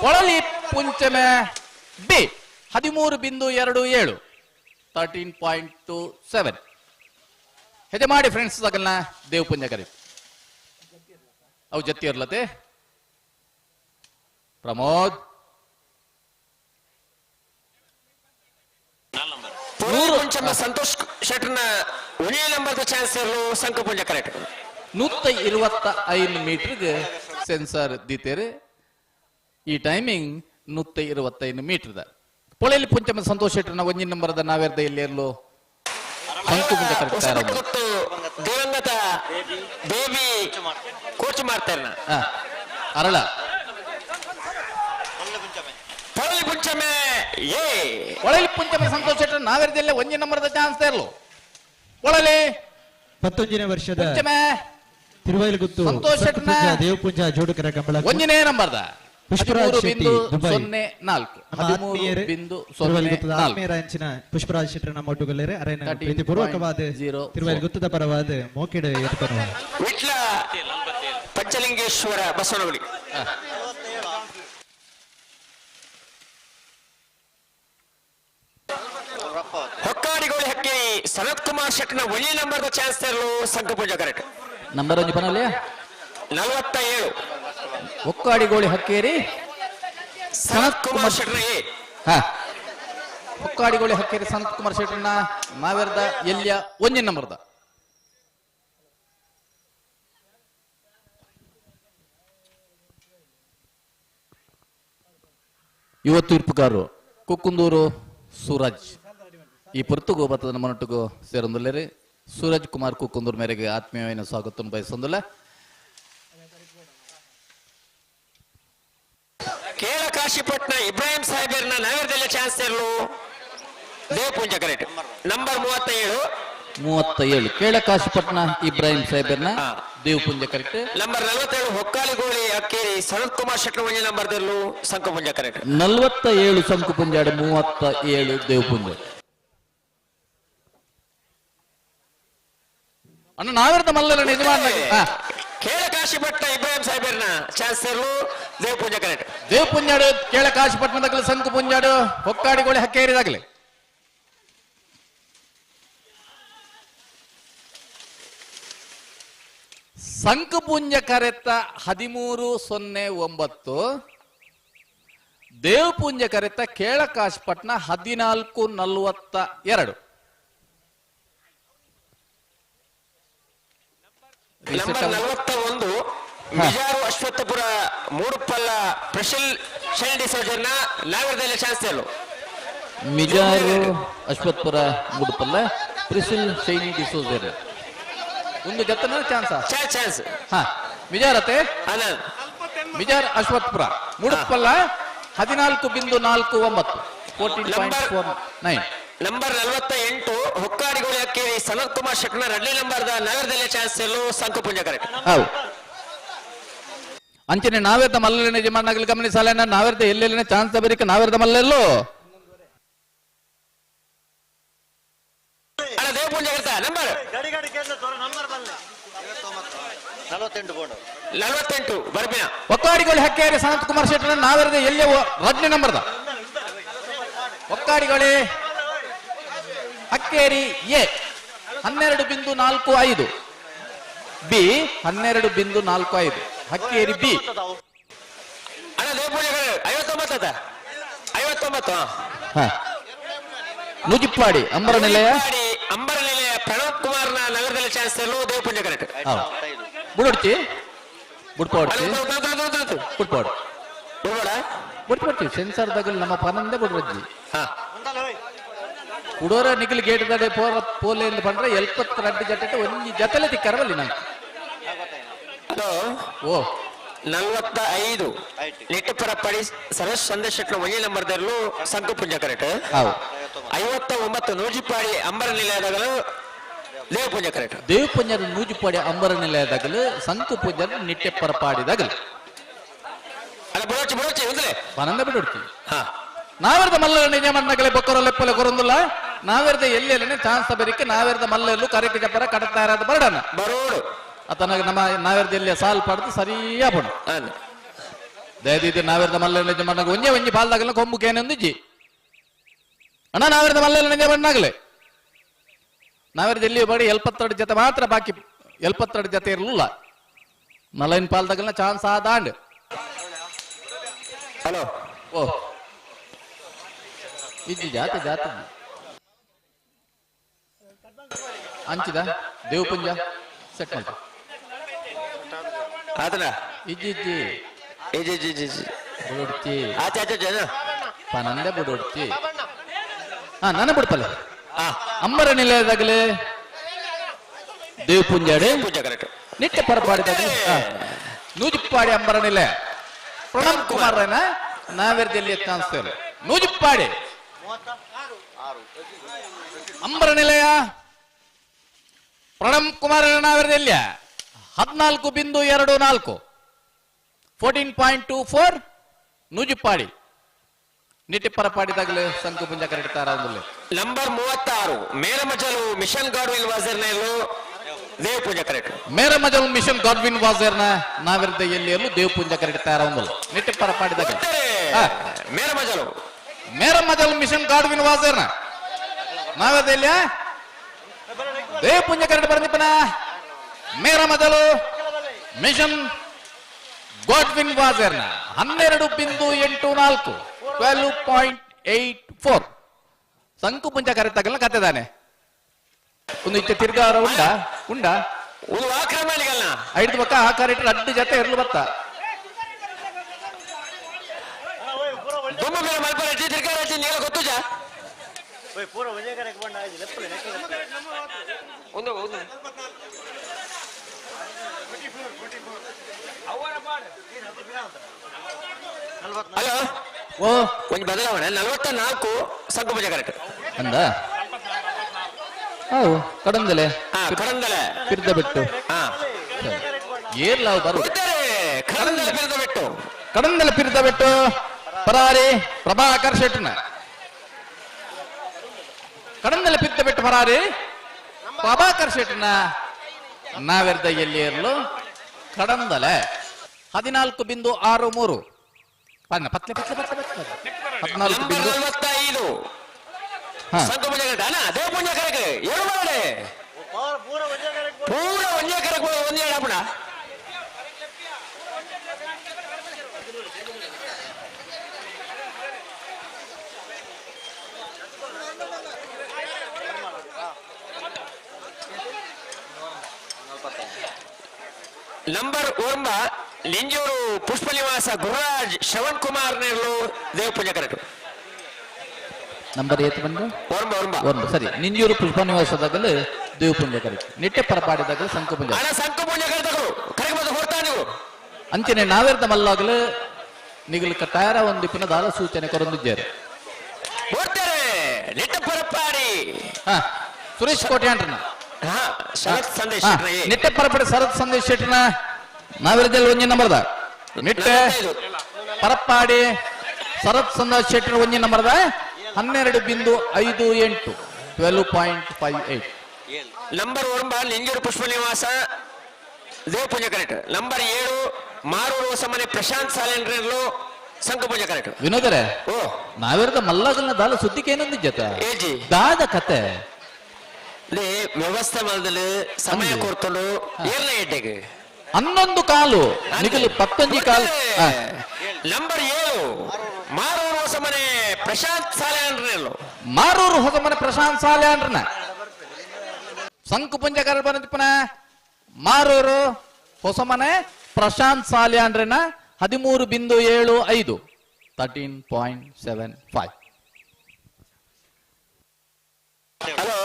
Polali Punchame B 13.27 13.27. Hejamadi friends ತಗಲ್ನ ದೇವ್ ಪುಂಜ ಕರಿ ಅವು ಜತ್ತಿ ಇರ್ಲತೆ ಪ್ರಮೋದ್ ಪುಂಚಮ ಸಂತೋಷ್ ಶೆಟ್ಟರ್ನ ಒಂದೇ ನಂಬರ್ದ ಚಾನ್ಸ್ ಇರಲು ಸಂಕಪುಂಜ ಕರೆಕ್ಟ್. 125 ಮೀಟರ್ಗೆ ಸೆನ್ಸಾರ್ ದೀತೇರೆ. ಈ ಟೈಮಿಂಗ್ 125 ಮೀಟರ್ದ. ಪೊಳೆಯಲ್ಲಿ ಪುಂಚಮ ಸಂತೋಷ್ ಶೆಟ್ಟರ್ನ ಒಂಜಿನ ನಂಬರ್ದ ನಾವೇರ್ದ ಎಲ್ಲಿ ಇರಲು ಸಂಕಪುಂಜ ಕರೆಕ್ಟ್. ದಿವಂಗತ ಬೇಬಿ ಕೋಚ್ ಮಾಡ್ತಾರೆ. ಅರಳ ಪೊಳಲಿ ಪುಂಚಮೆ ಎ. ಪೊಳಲಿ ಪುಂಚಮೆ ಸಂತೋಷ್ ಶೆಟ್ಟರ್ ನಾವೇರ್ದಲ್ಲೇ ಒಂಜಿನ ನಂಬರ್ದ ಚಾನ್ಸ್ ಇರಲು. ಪೊಳಲಿ 19ನೇ ವರ್ಷದ ಪುಂಚಮೆ ತಿರುವೈಲುಗುತ್ತು ಸಂತೋಷ್ ಶೆಟ್ಟರ್ನ ದೇವಪುಂಜ ಜೋಡುಕರ ಕಂಬಳ ಒಂದನೇ ನಂಬರ್ದ ಪುಷ್ಪರಾಜ್ ಶೆಟ್ಟಿ ದುಬೈ 13.04 ಆತ್ಮೀಯರ ಅಂಚಿನ ಪುಷ್ಪರಾಜ್ ಶೆಟ್ಟರ್ ನಮ್ಮ ಒಟ್ಟುಗಲ್ಲೇರೆ ಅರೇನ ಪ್ರೀತಿಪೂರ್ವಕವಾದ ತಿರುವೈಲುಗುತ್ತದ ಪರವಾದ ಮೋಕೆಡು ಎತ್ಕೊನುವ. ವಿಟ್ಲ ಪಂಚಲಿಂಗೇಶ್ವರ ಬಸವನಗುಡಿ. ಹೊಕ್ಕಾಡಿಗೋಳಿ ಹಕ್ಕಿ ಸನತ್ ಕುಮಾರ್ ಶೆಟ್ಟರ್ನ ಒಂದೇ ನಂಬರ್ದ ಚಾನ್ಸ್ ತರಲು ಸಂಕಪುಂಜ ಕರೆಕ್ಟ್. ನಂಬರ್ ಒಂಜಿ ಪನಲ್ಯ 47. ಹೊಕ್ಕಾಡಿಗೋಳಿ ಹಕ್ಕೇರಿ ಸನತ್ ಕುಮಾರ್ ಶೆಟ್ಟರ್ ಎ. ಹೊಕ್ಕಾಡಿಗೋಳಿ ಹಕ್ಕೇರಿ ಸನತ್ ಕುಮಾರ್ ಶೆಟ್ಟರ್ನ ನಾವೆರ್ದ ಎಲ್ಲಿಯ ಒಂಜಿನ ನಂಬರ್ದ. ಯುವ ತೀರ್ಪುಗಾರರು ಕುಕ್ಕುಂದೂರು ಸೂರಜ್ ಈ ಪೊರ್ತುಗು ಬತ್ತದ ನಮ್ಮನೊಟ್ಟಿಗೂ ಸೇರೊಂದುಲ್ಲೇರಿ. ಸೂರಜ್ ಕುಮಾರ್ ಕುಕ್ಕುಂದೂರು ಮೇರೆಗೆ ಆತ್ಮೀಯమైన ಸ್ವಾಗತ ಬಯಸೊಂದುಲ್ಲ. ಕೇಳ ಕಾಶಿಪಟ್ನ ಇಬ್ರಾಹಿಂ ಸಾಹೇಬರ್ನ ನಗರದಲ್ಲಿ ಚಾನ್ಸ್ ಇರಲು ದೇವಪೂಂಜ ಕರೆಕ್ಟ್. ನಂಬರ್ 37. 37 ಕೇಳ ಕಾಶಿಪಟ್ನ ಇಬ್ರಾಹಿಂ ಸಾಹೇಬರ್ನ ದೇವಪುಂಜ ಕರೆಕ್ಟ್. ನಂಬರ್ 47 ಹೊಕ್ಕಾಲಿಗೋಳಿ ಅಕ್ಕೇರಿ ಸನತ್ ಕುಮಾರ್ ಶೆಟ್ಟರ್ ಒಂಜಿ ನಂಬರ್ ದಲ್ಲೂ ಸಂಕಪುಂಜ ಕರೆಕ್ಟ್. 47 ಸಂಕಪುಂಜಾಡು 37 ದೇವಪುಂಜ. ಅಣ್ಣ ನಾವೆರ್ದ ಮಲ್ಲಲ್ಲ ನಿಜವಾದ. ಕೇಳ ಕಾಶಿಪಟ್ನ ಇಬ್ರಾಹಿಂ ಸಾಹೇಬರ್ನ ಚಾನ್ಸ್ ಇರಲು ದೇವಪುಂಜ ಕರೆಕ್ಟ್. ದೇವಪುಂಜಾಡು ಕೇಳ ಕಾಶಿಪಟ್ನದಾಗಲಿ ಸಂಕಪುಂಜಾಡು Hokkadigoli ಹಕ್ಕೇರಿದಾಗಲಿ. ಸಂಕಪುಂಜ ಕರೆತ 13.09, ದೇವಪುಂಜ ಕರೆತ ಕೇಳಕಾಶಪಟ್ನ 14.42. Number 41 ಬಿಜಾರು Ashwathapura ಮೂಡುಪಲ್ಲ ಪ್ರಶಿಲ್ shell ಡಿಸೋಜರ್ನ ನಾಗರದಲ್ಲಿ chance ಇರಲು. ಮಿಜಾರು ಅಶ್ವತ್ಥಪುರ ಮೂಡುಪಲ್ಲ ಪ್ರಿಸಿಲ್ ಶೈನಿ ಡಿಸೋಜರ್ ಒಂದು ಜತ್ತನ ಚಾನ್ಸ್ ಚಾನ್ಸ್. ಹಾ ಮಿಜಾರತೆ ಮಿಜಾರ್ ಅಶ್ವತ್ಥಪುರ ಮೂಡುಪಲ್ಲ 14.49 14.49. ನಂಬರ್ 48 ಹೊಕ್ಕಾಡಿಗೋಳಿ ಅಕ್ಕೇರಿ ಸನತ್ ಕುಮಾರ್ ಶೆಟ್ಟರ್ನ ಎರಡನೇ ನಂಬರ್ದ ನಗರದಲ್ಲಿ ಚಾನ್ಸ್ ಇರಲು ಸಂಕಪುಂಜ ಕರೆಕ್ಟ್. ಹೌದು. ಅಂಚನೆ ನಾವೇರ್ದ ಮಲ್ಲನೆ ಯಜಮಾನಗಲು ಗಮನಿಸಲ್ಲ, ನಾವೇರ್ದ ಎಲ್ಲೆಲ್ಲಿನ ಚಾನ್ಸ್ ಬರೀಕ ನಾವೇರ್ದ ಮಲ್ಲೆಲ್ಲೋ ದೇವಪುಂಜ ನಂಬರ್ 48 ಬರ್ಬಿನ. ಹೊಕ್ಕಾಡಿಗೋಳಿ ಹಕ್ಕೇರಿ ಸನತ್ ಕುಮಾರ್ ಶೆಟ್ಟರ್ನ ನಾವೇರ್ದ ಎಲ್ಲೇ ರಡ್ನೇ ನಂಬರ್ದ ಹೊಕ್ಕಾಡಿಗೋಳಿ ಹಕ್ಕೇರಿ ಎ 12.45, ಬಿ 12.45 ಹಕ್ಕೇರಿ ಬಿ. ಅಣ್ಣ ದೇವಪೂಜೆ 59 59. ನುಜಿಪ್ಪಾಡಿ ಅಂಬರ ನಿಲಯ ಅಂಬರ ನಿಲಯ ಪ್ರಣವ್ ಕುಮಾರ್ನ ನಗರದಲ್ಲಿ ಚಾನ್ಸ್ ದೇವಪೂಜೆ ಕರೆಕ್ಟ್. ಬುಡೋಡ್ಚಿ ಬುಡ್ಪಾಡ್ತಿ ಬುಡ್ಪಾಡು ಬುಡ್ಪಾಡ್ತೀವಿ ಸೆನ್ಸಾರ್ ದಾಗಲ್ ನಮ್ಮ ಪನಂದೆ ಬುಡ್ರಜ್ಜಿ ಕುಡೋರ ನಿಖಿಲ್ ಗೇಟ್ ದಡೆ ಪೋರ ಪೋಲೆ ಎಂದು ಪಂಡ್ರೆ 72 ಜೊತೆ ಒಂಜಿ ಜೊತೆಲೆ ತಿಕ್ಕರವಲ್ಲಿ ನಂಗೆ. ಹಲೋ ಓ 45 ನಿಟ್ಟಪರಪ್ಪಡಿ ಸರಸ್ ಸಂದೇಶಟ್ನ ಒಂಜಿ ನಂಬರ್ ದರ್ಲು ಸಂಕು ಪುಂಜ ಕರೆಕ್ಟ್. 59 ನೂಜಿಪಾಡಿ ಅಂಬರ ನಿಲಯದಾಗಲು ದೇವಪುಂಜ ಕರೆಕ್ಟ್. ದೇವಪುಂಜರ ನೂಜಿಪಾಡಿ ಅಂಬರ ನಿಲಯದಾಗಲು ಸಂಕು ಪುಂಜರ ನಿಟ್ಟೆಪ್ಪರಪಾಡಿದಾಗಲು. ಅಲ್ಲ ಬಿಡೋಚಿ ಬಿಡೋಚಿ ಒಂದ್ರೆ ಪನಂದ ಬಿಡೋಡ್ತಿ. ಹಾ ನಾವೆರ್ದ ಮಲ್ಲ ನಿಜ ಮಣ್ಣಗಲೆ ಬೊಕ್ಕರ ಲೆಪ್ಪಲೆ ಕೊರೊಂದುಲ್ಲ ನಾವೆರ್ದ ಎಲ್ಲೆಲ್ಲನೆ ಚಾನ್ಸ್ ಬರಿಕೆ ನಾವೆರ್ದ ಮಲ್ಲೆಲ್ಲು ಕರೆಕ್ಟ್ ಜಪ್ಪರ ಕಡತಾರದ ಬರಡನ ಬರೋಡು ಅತನ ನಮ್ಮ ನಾವೆರ್ದ ಎಲ್ಲಿ ಸಾಲ್ ಪಡೆದು ಸರಿಯಾ ಪೋಣ ದಯದೀತಿ ನಾವೆರ್ದ ಮಲ್ಲ ನಿಜ ಮಣ್ಣಗ ಒಂಜೆ ಒಂಜಿ ಪಾಲ್ದಾಗಲ ಕೊಂಬು ಕೇನೊಂದಿಜ್ಜಿ ಅಣ್ಣ ನಾವೆರ್ದ ಮಲ್ಲೆಲ್ಲ ನಿಜ ಮಣ್ಣಾಗಲೆ ನಾವೆರ್ದ ಎಲ್ಲಿ ಬಡಿ 72 ಜೊತೆ ಮಾತ್ರ ಬಾಕಿ 72 ಜೊತೆ ಇರಲಿಲ್ಲ ನಲೈನ್ ಪಾಲ್ದಾಗಲ ಚಾನ್ಸ್ ಆದಾಂಡ್. ಹಲೋ ಓ ಇಜ್ಜಿ ಜಾತಿ ಜಾತಿ ಅಂಚಿದ ದೇವಪುಂಜ ಸೆಟ್ ಮಾಡ್ತ ಆತನ ಇಜ್ಜಿ ಇಜ್ಜಿ ಇಜ್ಜಿ ಇಜ್ಜಿ ಇಜ್ಜಿ ಬುಡೋಡ್ತಿ ಆಚೆ ಆಚೆ ಜನ ಪನಂದೆ ಬುಡೋಡ್ತಿ. ಹಾ ನಾನು ಬಿಡ್ಪಲ್ಲ ಅಂಬರ ನಿಲಯದಾಗಲೇ ದೇವಪುಂಜಾಡೆ ಪೂಜೆ ಕರೆಕ್ಟ್ ನಿತ್ಯ ಪರಪಾಡಿದಾಗ ನೂಜಿಪ್ಪಾಡಿ ಅಂಬರ ನಿಲಯ ಪ್ರಣಮ್ ಕುಮಾರ್ ನಾವೆರ್ದಲ್ಲಿ ಚಾನ್ಸ್ ನೂಜಿಪ್ಪಾಡಿ ಅಂಬರ ನಿಲಯ ಪ್ರಣಮ್ ಕುಮಾರ್ ನಾವೆರ್ದೆಲ್ಲಿಯ 14.24 14.24 ನೂಜಿಪ್ಪಾಡಿ ನಿಟ್ಟಿಪ್ಪರಪಾಡಿದಾಗಲೇ ಸಂಕು ಪುಂಜ ಕರೆಡ್ತಾರ. ನಂಬರ್ 36 ಮೇರಮಜಲು ಮಿಷನ್ ಗಾಡ್ವಿನ್ ವಾಸರ್ನೆಲ್ಲೂ ದೇವಪೂಜೆ ಕರೆಕ್ಟ್. ಮೇರಮಜಲು ಮಿಷನ್ ಗಾಡ್ವಿನ್ ವಾಸರ್ನ ನಾವಿರ್ದ ಎಲ್ಲಿಯಲ್ಲೂ ದೇವಪೂಂಜ ಕರೆಡ್ತಾರ ನಿಟ್ಟಿಪ್ಪರಪಾಡಿದಾಗ ಮೇರಮಜಲು ಮೇರಮಜಲು ಮಿಷನ್ ಗಾಡ್ವಿನ್ ವಾಸರ್ನ ನಾವಿರ್ದ ಎಲ್ಲಿಯ ದೇವಪುಂಜ ಕರೆಡ್ ಬರಂದಿಪ್ಪನ ಮೇರಮಜಲು ಮಿಷನ್ ಗಾಡ್ವಿನ್ ವಾಸರ್ನ 12.84 12.84 ಸಂಕು ಪುಂಜ ಕರೆತಾಗಲ್ಲ ಕತೆದಾನೆ ಒಂದು ಇಚ್ಚೆ ತಿರ್ಗಾರ ಉಂಡ ಉಂಡ ಒಂದು ಆಕ್ರಮಣಿಗಲ್ಲ ಐದು ಪಕ್ಕ ಆ ಕರೆಕ್ಟ್ ಅಡ್ಡು ಜೊತೆ ಇರ್ಲು ಬತ್ತ ಹಲೋ ಓ ಒಂದು ಬದಲಾವಣೆ 44 ಸಂಕು ಪೂಜೆ ಕರೆಕ್ಟ್ ಅಂದ ಹೌದು ಕಡಂದಲೆ ಕಡಂದಲೆ ಪಿರ್ದ ಬಿಟ್ಟು ಏರ್ಲಾವ್ ಬರು ಕಡಂದಲೆ ಪಿರ್ದ ಬಿಟ್ಟು ಕಡಂದಲೆ ಪಿರ್ದ ಬಿಟ್ಟು ಪರಾರಿ ಪ್ರಭಾಕರ್ ಶೆಟ್ಟನ ಕಡಂದಲೆ ಪಿರ್ದ ಬಿಟ್ಟು ಪರಾರಿ ಪ್ರಭಾಕರ್ ಶೆಟ್ಟನ ನಾವೆರ್ದ ಎಲ್ಲಿ ಇರಲು ಕಡಂದಲೆ 14.63 ಪತ್ಲೆ ಪತ್ಲೆ ಪತ್ಲೆ ಪತ್ಲೆ 14.45 ನಂಬರ್ 9 ಲಿಂಜೂರು ಪುಷ್ಪನಿವಾಸ ಗುರುರಾಜ್ ಶ್ರವಣ್ ಕುಮಾರ್ ನೇರ್ಲು ದೇವಪೂಜೆ ಕರೆಕ್ಟ್. ನಂಬರ್ ಏತ್ ಬಂದು ಒಂದು ಸರಿ ನಿಂಜೂರು ಪುಷ್ಪನಿವಾಸದಾಗಲೂ ದೇವಪುಂಜ ಕರೆಕ್ಟ್. ನಿಟ್ಟೆ ಪರಪಾಡಿದಾಗಲೂ ಸಂಕುಪುಂಜ ಅಂಚನೆ ನಾವೆರ್ದ ಮಲ್ಲಾಗಲು ನಿಗಲು ಕಟ್ಟಾರ ಒಂದು ಪುನಃ ದಾಲ ಸೂಚನೆ ಕೊರೊಂದಿದ್ದಾರೆ. ಸುರೇಶ್ ಕೋಟ್ಯಾಂಡ್ರನ ನಿಟ್ಟೆ ಪರಪಾಡಿ ಶರತ್ ಸಂದೇಶ್ ಶೆಟ್ಟನ ನಾವೆರ್ದಲ್ಲಿ ಒಂಜಿ ನಂಬರ್ದ ನಿಟ್ಟೆ ಪರಪ್ಪಾಡಿ ಶರತ್ ಸಂದೇಶ್ ಶೆಟ್ಟನ ಒಂಜಿ ನಂಬರ್ದ 12.58 12.58. ನಂಬರ್ 9 ಲಿಂಗೂರು ಪುಷ್ಪನಿವಾಸ ದೇವಪೂಜೆ ಕರೆಕ್ಟ್. ನಂಬರ್ 7 ಮಾರೂರು ಹೊಸಮನೆ ಪ್ರಶಾಂತ್ ಸಾಲೇಂದ್ರಲು ಸಂಕಪೂಜೆ ಕರೆಕ್ಟ್. ವಿನೋದರೇ ಓ ನಾವೆರ್ದ ಮಲ್ಲಾಗಲ್ನ ದಾಲ ಸುದ್ದಿಗೆ ಏನೊಂದು ಜೊತೆ ದಾದ ಕತೆ ವ್ಯವಸ್ಥೆ ಮಾಡಲು ಸಮಯ ಕೊಡ್ತಲು ಏರ್ನ ಎಡ್ಡೆಗೆ 11 ಕಾಲು ನಿಗಲು 19 ಕಾಲು. ನಂಬರ್ 7 ಮಾರೂರು ಹೊಸಮನೆ ಪ್ರಶಾಂತ್ ಸಾಲ್ಯಾನ್ರಲ್ಲೋ ಮಾರೂರು ಹೊಸಮನೆ ಪ್ರಶಾಂತ್ ಸಾಲ್ಯಾನ್ರನ ಸಂಕು ಪುಂಜ ಬಂದಿಪ್ಪನ ಮಾರೂರು ಹೊಸಮನೆ ಪ್ರಶಾಂತ್ ಸಾಲ್ಯಾನ್ರೆನ 13.75 13.75. ಹಲೋ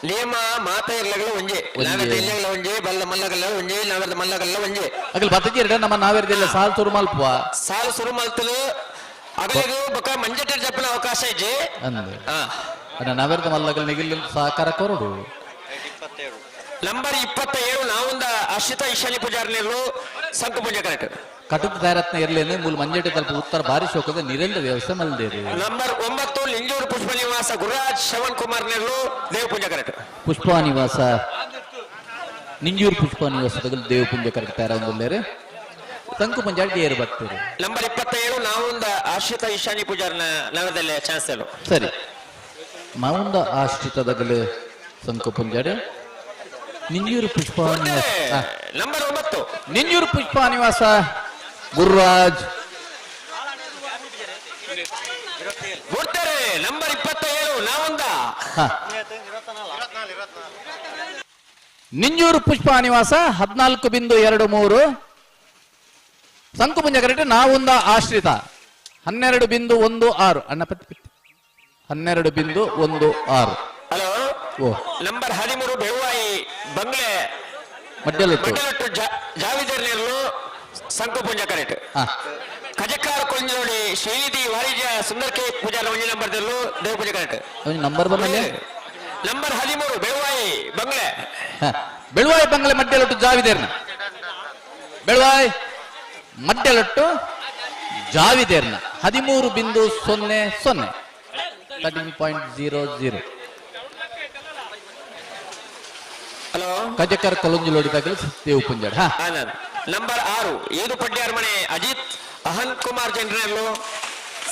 ನೇಮ ಮಾತ ಇರ್ಲಗಳ ಒಂಜೆ ನಾವೆದ ಇಲ್ಲಗಳ ಒಂಜೆ ಬಲ್ಲ ಮಲ್ಲಗಲ್ಲ ಒಂಜೆ ನಾವೆದ ಮಲ್ಲಗಲ್ಲ ಒಂಜೆ ಅಗಲ್ ಬತ್ತಜಿರಡ ನಮ್ಮ ನಾವೆರ್ದಿಲ್ಲ ಸಾಲ್ ಸುರು ಮಲ್ಪುವ ಸಾಲು ಸುರು ಮಲ್ತಲು ಅಗಲಿಗೂ ಬೊಕ ಮಂಜೆಟ್ಟ ಜಪ್ಪನ ಅವಕಾಶ ಇಜ್ಜೆ ಅಂದೆ ಅಣ್ಣ ನಾವೆರ್ದ ಮಲ್ಲಗಲ್ ನಿಗಿಲ್ ಸಹಕಾರ ಕೊರಡು. ನಂಬರ್ 27 ನಾವೊಂದ ಅಶ್ವಿತ ಈಶಾನ್ಯ ಪೂಜಾರ್ನಿರ್ಲು ಸಂಕು ಪೂಜೆ ಕರೆಕ್ಟ್ ಕಟದ ತಯಾರತ್ನ ಇರ್ಲೇನೆ ಮೂಲ ಮಂಜೆಟ್ಟ ತಲುಪ ಉತ್ತರ ಭಾರಿ ಶೋಕದ ನಿರೆಂದ ವ್ಯವಸ್ಥೆ ಮಲ್ದೇರಿ. ನಂಬರ್ 9 ಲಿಂಜೂರು ಪುಷ್ಪ ನಿವಾಸ ಗುರುರಾಜ್ ಶ್ರವಣ್ ಕುಮಾರ್ ನೆರ್ಲು ದೇವ ಪೂಜೆ ಕರೆಕ್ಟ್. ಪುಷ್ಪ ನಿವಾಸ ನಿಂಜೂರು ಪುಷ್ಪ ನಿವಾಸದ ದೇವ ಪೂಜೆ ಕರೆಕ್ಟ್ ತಯಾರ ತಂಕು ಪಂಜಾಡಿ ಏರು ಬರ್ತೀರಿ. ನಂಬರ್ 27 ನಾವೊಂದ ಆಶ್ರಿತ ಈಶಾನ್ಯ ಪೂಜಾರ್ನ ನಗರದಲ್ಲಿ ಚಾನ್ಸ್ ಸರಿ ಮಾವಂದ ಆಶ್ರಿತದಗಲು ಸಂಕು ಪುಂಜಾಡಿ ನಿಂಜೂರು ಪುಷ್ಪ ನಿವಾಸ ನಂಬರ್ 9 ನಿಂಜೂರು ಪುಷ್ಪ ನಿವಾಸ ಗುರುರಾಜ್ ಬರ್ತಾರೆ. ನಂಬರ್ 27 ನಾವೊಂದ ನಿಂಜೂರು ಪುಷ್ಪ ನಿವಾಸ 14.23 ಸಂಕುಪುಂಜ ಕರೆಕ್ಟ್ ನಾವೊಂದ ಆಶ್ರಿತ 12.16 ಅಣ್ಣ ಪತ್ತಿ 12.16. ಹಲೋ ಓ ನಂಬರ್ 13 ಬೆಳುವಾಯಿ ಬಂಗ್ಲೆ ಮಡ್ಡಲೊಟ್ಟು ಮಡ್ಡಲೊಟ್ಟು ಜಾವಿದರ್ ನೆರ್ಲು ಸಂಕುಪುಂಜ ಕರೆಕ್ಟ್. ಕಜಕಾರ ಕೊಂಜೋಡಿ ಶ್ರೀನಿಧಿ ವಾಣಿಜ್ಯ ಸುಂದರ್ ಕೆ ಪೂಜಾರ ಒಂಜಿ ನಂಬರ್ ದೆಲ್ಲು ದೇವ ಪೂಜೆ ಕರೆಕ್ಟ್. ನಂಬರ್ ಬಂದ್ರೆ ನಂಬರ್ 13 ಬೆಳುವಾಯಿ ಬಂಗ್ಲೆ ಬೆಳುವಾಯಿ ಬಂಗ್ಲೆ ಮಡ್ಡಲೊಟ್ಟು ಜಾವಿದೇರ್ನ ಬೆಳುವಾಯಿ ಮಡ್ಡಲೊಟ್ಟು ಜಾವಿದೇರ್ನ 13.00 13.00. ಹಲೋ ಕಜಕರ್ ಕೊಲಂಜುಲೋಡಿ ದೇವ್ ಪುಂಜಾಡ್. ನಂಬರ್ 6 ಏದು ಪಡ್ಯಾರ್ ಮನೆ ಅಜಿತ್ ಅಹನ್ ಕುಮಾರ್ ಜನರಲ್ಲು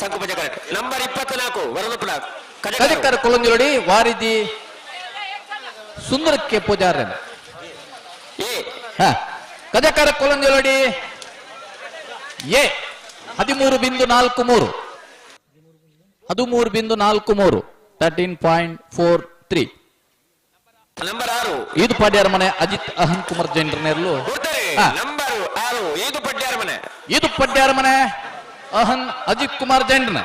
ಸಂಕುಪಂಜ ಕರೆಕ್ಟ್. ನಂಬರ್ 24 ವರದಪುರ ಕಜಕರ್ ಕೊಲಂಜುಲೋಡಿ ವಾರಿದಿ ಸುಂದರಕ್ಕೆ ಪೂಜಾರನ್. ಕಜಕರ ಕೊಲಂಜುಲೋಡಿ ಎ 13.43 13.43 13.43. ನಂಬರ್ 6 ಇದು ಪಡ್ಯಾರ ಮನೆ ಅಜಿತ್ ಅಹನ್ ಕುಮಾರ್ ಜೈನ್ರನೆರ್ಲು. ನಂಬರ್ 6 ಇದು ಪಡ್ಯಾರ ಮನೆ ಇದು ಪಡ್ಯಾರ ಮನೆ ಅಹನ್ ಅಜಿತ್ ಕುಮಾರ್ ಜೈನ್ರನ.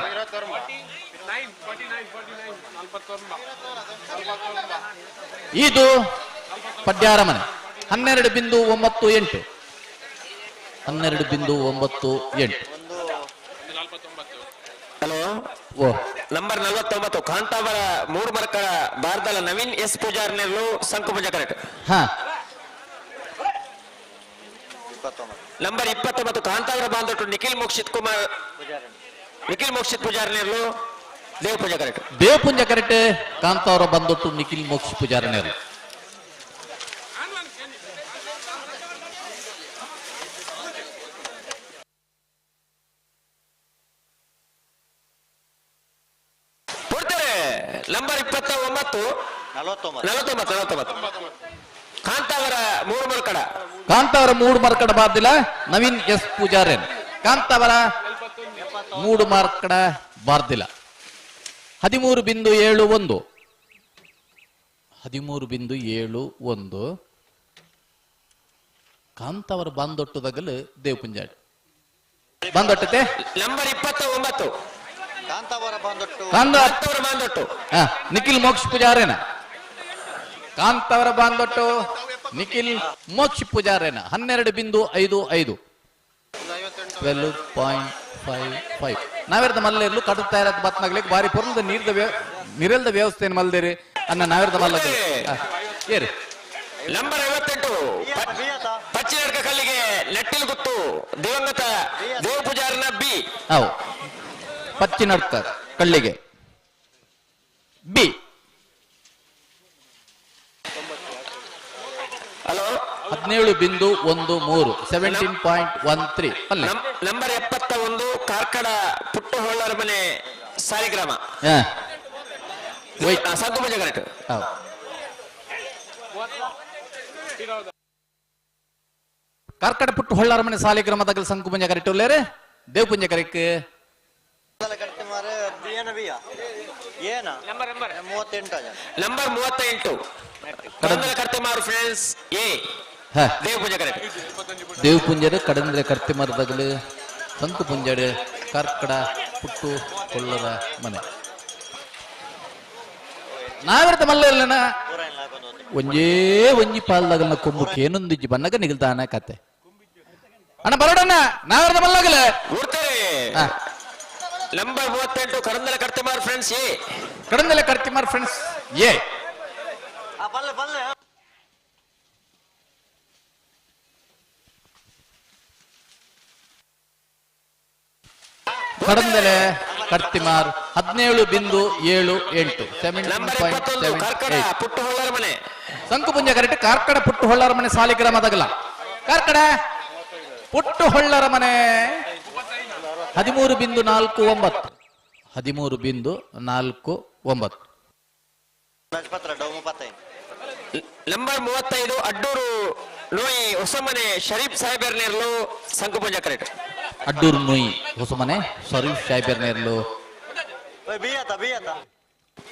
ಇದು ಪಡ್ಯಾರ ಮನೆ 12.98 12.98. ಹಲೋ ಓ ನಂಬರ್ 49 ಕಾಂತಾವರ ಮೂರು ಮರಕಳ ಬಾರ್ದಲ ನವೀನ್ ಎಸ್ ಪೂಜಾರ್ ನೆರ್ಲು ಸಂಕು ಪೂಜಾ ಕರೆಕ್ಟ್. ನಂಬರ್ 29 ಕಾಂತಾವರ ಬಾಂಧಟ್ಟು ನಿಖಿಲ್ ಮೋಕ್ಷಿತ್ ಕುಮಾರ್ ನಿಖಿಲ್ ಮೋಕ್ಷಿತ್ ಪೂಜಾರ್ ನೆರ್ಲು ದೇವ ಪೂಜಾ ಕರೆಕ್ಟ್. ದೇವ ಪೂಜಾ ಕರೆಕ್ಟ್ ಕಾಂತಾವರ ಬಂದೊಟ್ಟು ನಿಖಿಲ್ ಮೋಕ್ಷ ಪೂಜಾರ್ ನೆರ್ಲು. ನಂಬರ್ 29 49 ಕಾಂತಾವರ ಮೂರು ಮರ್ಕಡ ಕಾಂತಾವರ ಮೂಡು ಮರ್ಕಡ ಬಾರ್ದಿಲ್ಲ ನವೀನ್ ಎಸ್ ಪೂಜಾರೇನ್ ಕಾಂತಾವರ ಮೂಡು ಮಾರ್ಕಡ ಬಾರ್ದಿಲ್ಲ 13.71 13.71 ಕಾಂತಾವರ ಬಾಂದೊಟ್ಟುದಗಲು ದೇವ್ ಪುಂಜಾಡ್ ಬಾಂದೊಟ್ಟತೆ ನಂಬರ್ 29 ಕಾಂತಾವರ ಬಾಂದೊಟ್ಟು ಬಾಂದೊಟ್ಟು ನಿಖಿಲ್ ಮೋಕ್ಷ ಪೂಜಾರೇನ ಕಾಂತಾವರ ಬಾಂದೊಟ್ಟು ನಿಖಿಲ್ ಮೋಕ್ಷ ಪೂಜಾರೇನ 12.55 12.55. ನಾವೆರ್ದ ಮಲ್ಲೇರ್ಲು ಕಡುತ್ತಾ ಇರೋದು ಬತ್ನಾಗ್ಲಿಕ್ಕೆ ಬಾರಿ ಪೊರ್ಲದ ನೀರ್ದ ನಿರೆಲ್ದ ವ್ಯವಸ್ಥೆಯನ್ನು ಮಲ್ದೇರಿ ಅನ್ನ ನಾವೆರ್ದ ಮಲ್ಲ ಏರಿ. ನಂಬರ್ 58 ಪಚ್ಚಿನಡ್ಕ ಕಲ್ಲಿಗೆ ನೆಟ್ಟಿಲ್ ಗುತ್ತು ದಿವಂಗತ ದೇವ ಪೂಜಾರನ ಬಿ. ಹೌದು, ಪಚ್ಚಿನಡ್ಕ ಕಳ್ಳಿಗೆ ಬಿ. ಹಲೋ 17.13 17.13 ಅಲ್ಲ. ನಂಬರ್ 71 ಕಾರ್ಕಡ ಪುಟ್ಟು ಹೊಳ್ಳರ ಮನೆ ಸಾಲಿಗ್ರಾಮ. ಸಂತು ಪೂಜೆ ಕರೆಕ್ಟ್. ಕಾರ್ಕಡ ಪುಟ್ಟು ಹೊಳ್ಳರ ಮನೆ ಸಾಲಿಗ್ರಾಮದಾಗ ಸಂಕು ಪುಂಜ ಕರೆಕ್ಟ್ ಉಲ್ಲೇರೆ Dev Poonja correct. Number 38 Karthimar friends A. ದೇವಪೂಜೆ ಕರೆಕ್ಟ್. ದೇವಪುಂಜಡು ಕಡಂದ್ರೆ ಕರ್ತಿಮರದಗಲು ಸಂಕು ಪುಂಜಡು ಕಾರ್ಕಡ ಪುಟ್ಟು ಕೊಲ್ಲರ ಮನೆ. ನಾವಿರ್ತ ಮಲ್ಲ ಒಂಜೇ ಒಂಜಿ ಪಾಲ್ದಾಗಲ್ನ ಕೊಂಬು ಕೇನೊಂದಿಜ್ಜಿ ಬನ್ನಗ ನಿಗಲ್ತಾನ ಕತೆ. ಅಣ್ಣ ಬರೋಡಣ್ಣ ನಾವಿರ್ತ ಮಲ್ಲಗಲ. Number 38 Kadandale Kartimar friends A. Kadandale Kartimar friends A. Kadandale Kartimar 17.78 17.78. ಪುಟ್ಟು ಹೊಳ್ಳಾರ ಮನೆ. ಸಂಕುಪುಂಜ ಕರೆಕ್ಟ್. ಕಾರ್ಕಡ ಪುಟ್ಟು ಹೊಳ್ಳಾರ ಮನೆ ಸಾಲಿಗ್ರಾಮದಾಗಲ. ಕಾರ್ಕಡ ಪುಟ್ಟು ಹೊಳ್ಳರ ಮನೆ 13.49 13.49. ನಂಬರ್ 35 ಅಡ್ಡೂರು ನೋಯಿ ಹೊಸಮನೆ ಶರೀಫ್ ಸಾಹೇಬರ್ ನೇರ್ಲು ಸಂಕುಪುಂಜ ಕರೆಕ್ಟ್. ಅಡ್ಡೂರು ನೋಯಿ ಹೊಸಮನೆ ಶರೀಫ್ ಸಾಹೇಬರ್ ನೇರ್ಲು.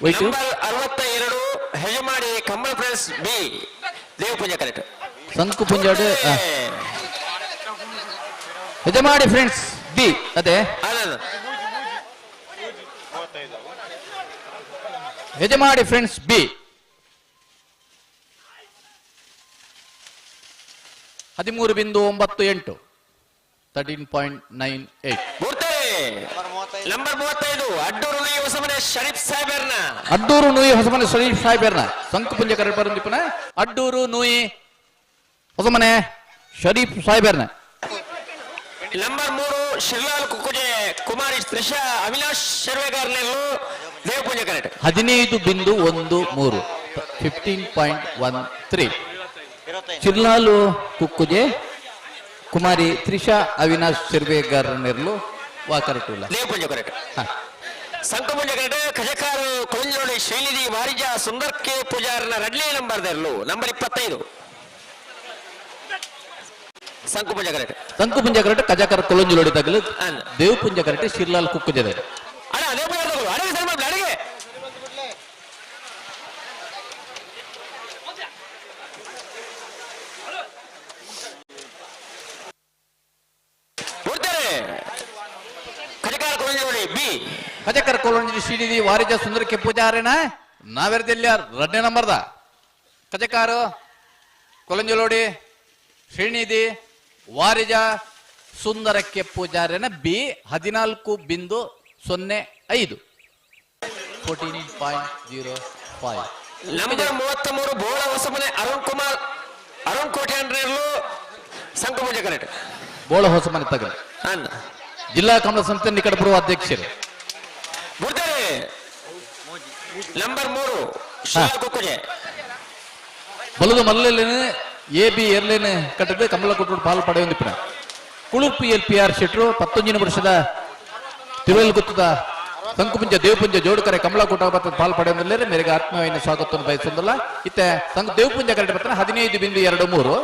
Number 62 Hejamadi Kambala friends B Devapunja correct. Sankupunja Hejamadi friends B ಅದೇ Hejamadi friends B 13.98 13.98. Number 35 Addoor Nuyi Hosamane Sharif ಸಾಹೇಬರ್ನ. ಅಡ್ಡೂರು ನುಯಿ ಹೊಸಮನೆ ಶರೀಫ್ ಸಾಹೇಬರ್ನ ಸಂಕುಪುಂಜ ಕರೆಕ್ಟ್ ಬರಂದಿಪ್ಪನ. ಅಡ್ಡೂರು ನುಯಿ ಹೊಸಮನೆ ಶರೀಫ್ ಸಾಹೇಬರ್ನ. ನಂಬರ್ 3 ಶಿರ್ಲಾಲ್ ಕುಕ್ಕುಜೆ ಕುಮಾರಿ ತ್ರಿಷಾ ಅವಿನಾಶ್ ಶೆರ್ವೆಗಾರ್ ನೆಲ್ಲು ದೇವಪೂಜೆ ಕರೆಕ್ಟ್. 15.13 15.13. ಶಿರ್ಲಾಲು ಕುಕ್ಕುಜೆ ಕುಮಾರಿ ತ್ರಿಷಾ ಅವಿನಾಶ್ ಶೆರ್ವೆಗಾರ್ ನೆರ್ಲು ವಾ ಕರೆಕ್ಟ್ ಇಲ್ಲ. ದೇವಪೂಜೆ correct. Sankupoonja correct. Kajakar Kolanjodi Shrinidhi Varija Sundar K ಪೂಜಾರನ ರಡ್ಲಿ ನಂಬರ್ ದೆರ್ಲು number 25 Sankupoonja correct. Sankupoonja correct. Kajakar Kolanjodi ತಗಲು ದೇವಪುಂಜ ಕರೆಕ್ಟ್. ಶಿರ್ಲಾಲ್ ಕುಕ್ಕುಜೆ ಅಣ್ಣ ದೇವಪೂಜೆ ಅಡಿಗೆ ಸರಿ ಮಾಡ್ಲಿ ಅಡಿಗೆ. ಖಜಕಾರ ಕೊಳಂಜೋಡಿ ಬಿ. ಕಜಕರ ಕೊಳಂಜೋಡಿ ಶ್ರೀನಿಧಿ ವಾರಿಜ ಸುಂದರಕ್ಕೆ ಪೂಜಾರೇನ ನಾವೆರದೆಲ್ಲ ರಡ್ನೇ ನಂಬರ್ದ ಕಜಕಾರು ಕೊಳಂಜಲೋಡಿ ಶ್ರೀನಿಧಿ ವಾರಿಜ ಸುಂದರಕ್ಕೆ ಪೂಜಾರೇನ ಬಿ 14.05 14.05. ನಂಬರ್ 33 ಬೋಳ ಹೊಸಮನೆ ಅರುಣ್ ಕುಮಾರ್ ಅರುಣ್ ಕೋಟ್ಯಾನ್ರೇರ್ಲು ಸಂಕುಪೂಜೆ ಕರೆಕ್ಟ್. ಬೋಳ ಹೊಸಮನೆ ತಗಲು ಜಿಲ್ಲಾ ಕಮಲ ಸಂಸ್ಥೆ ನಿಕಟಪೂರ್ವ ಅಧ್ಯಕ್ಷರು. ನಂಬರ್ 3 ಶಿರ್ಲಾಲ್ ಕುಕ್ಕುಜೆ. ಬಲದು ಮಲ್ಲೇನು ಎ ಬಿ ಎರ್ಲೇನು ಕಟ್ಟದ ಕಮಲ ಕೊಟ್ಟು ಪಾಲು ಪಡೆಯೊಂದಿಪ್ಪಿನ ಕುಳುಪಿ ಎಲ್ ಪಿ ಆರ್ ಶೆಟ್ರು 19 ವರ್ಷದ ತಿರುವಲ್ ಗುತ್ತದ ಸಂಕುಪುಂಜ ದೇವಪುಂಜ ಜೋಡುಕರೆ ಕಮಲ ಕೂಟ ಪಾಲು ಪಡೆಯೊಂದಿಲ್ಲ ಮೇರೆಗೆ ಆತ್ಮೀಯವಾಗಿ ಸ್ವಾಗತವನ್ನು ಬಯಸೊಂದಲ್ಲ. ಇತ್ತೆ ಸಂಘ ದೇವಪುಂಜ ಕರೆಕ್ಟ್ ಬರ್ತಾನೆ 15.23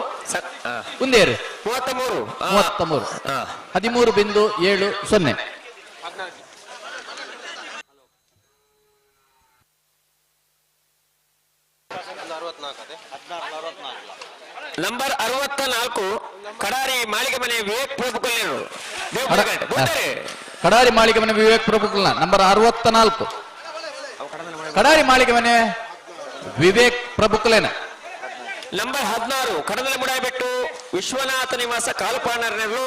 ಒಂದೇರು 33 33 13.70. ನಂಬರ್ 64 ಕಡಾರಿ ಮಾಳಿಗೆ ಮನೆ ವಿವೇಕ್ ಪ್ರಭು ಕೊಲ್ಲೇರು. ಕಡಾರಿ ಮಾಳಿಗೆ ಮನೆ ವಿವೇಕ್ ಪ್ರಭು ಕೊಲ್ಲ ನಂಬರ್ 64 ಕಡಾರಿ ಮಾಳಿಗೆ ಮನೆ ವಿವೇಕ್ ಪ್ರಭು ಕೊಲ್ಲೇನ. ನಂಬರ್ 16 ಕಡದಲೆ ಮುಡಾಯಿಬೆಟ್ಟು ವಿಶ್ವನಾಥ ನಿವಾಸ ಕಾಲುಪಾಣರ್ನೆರಳು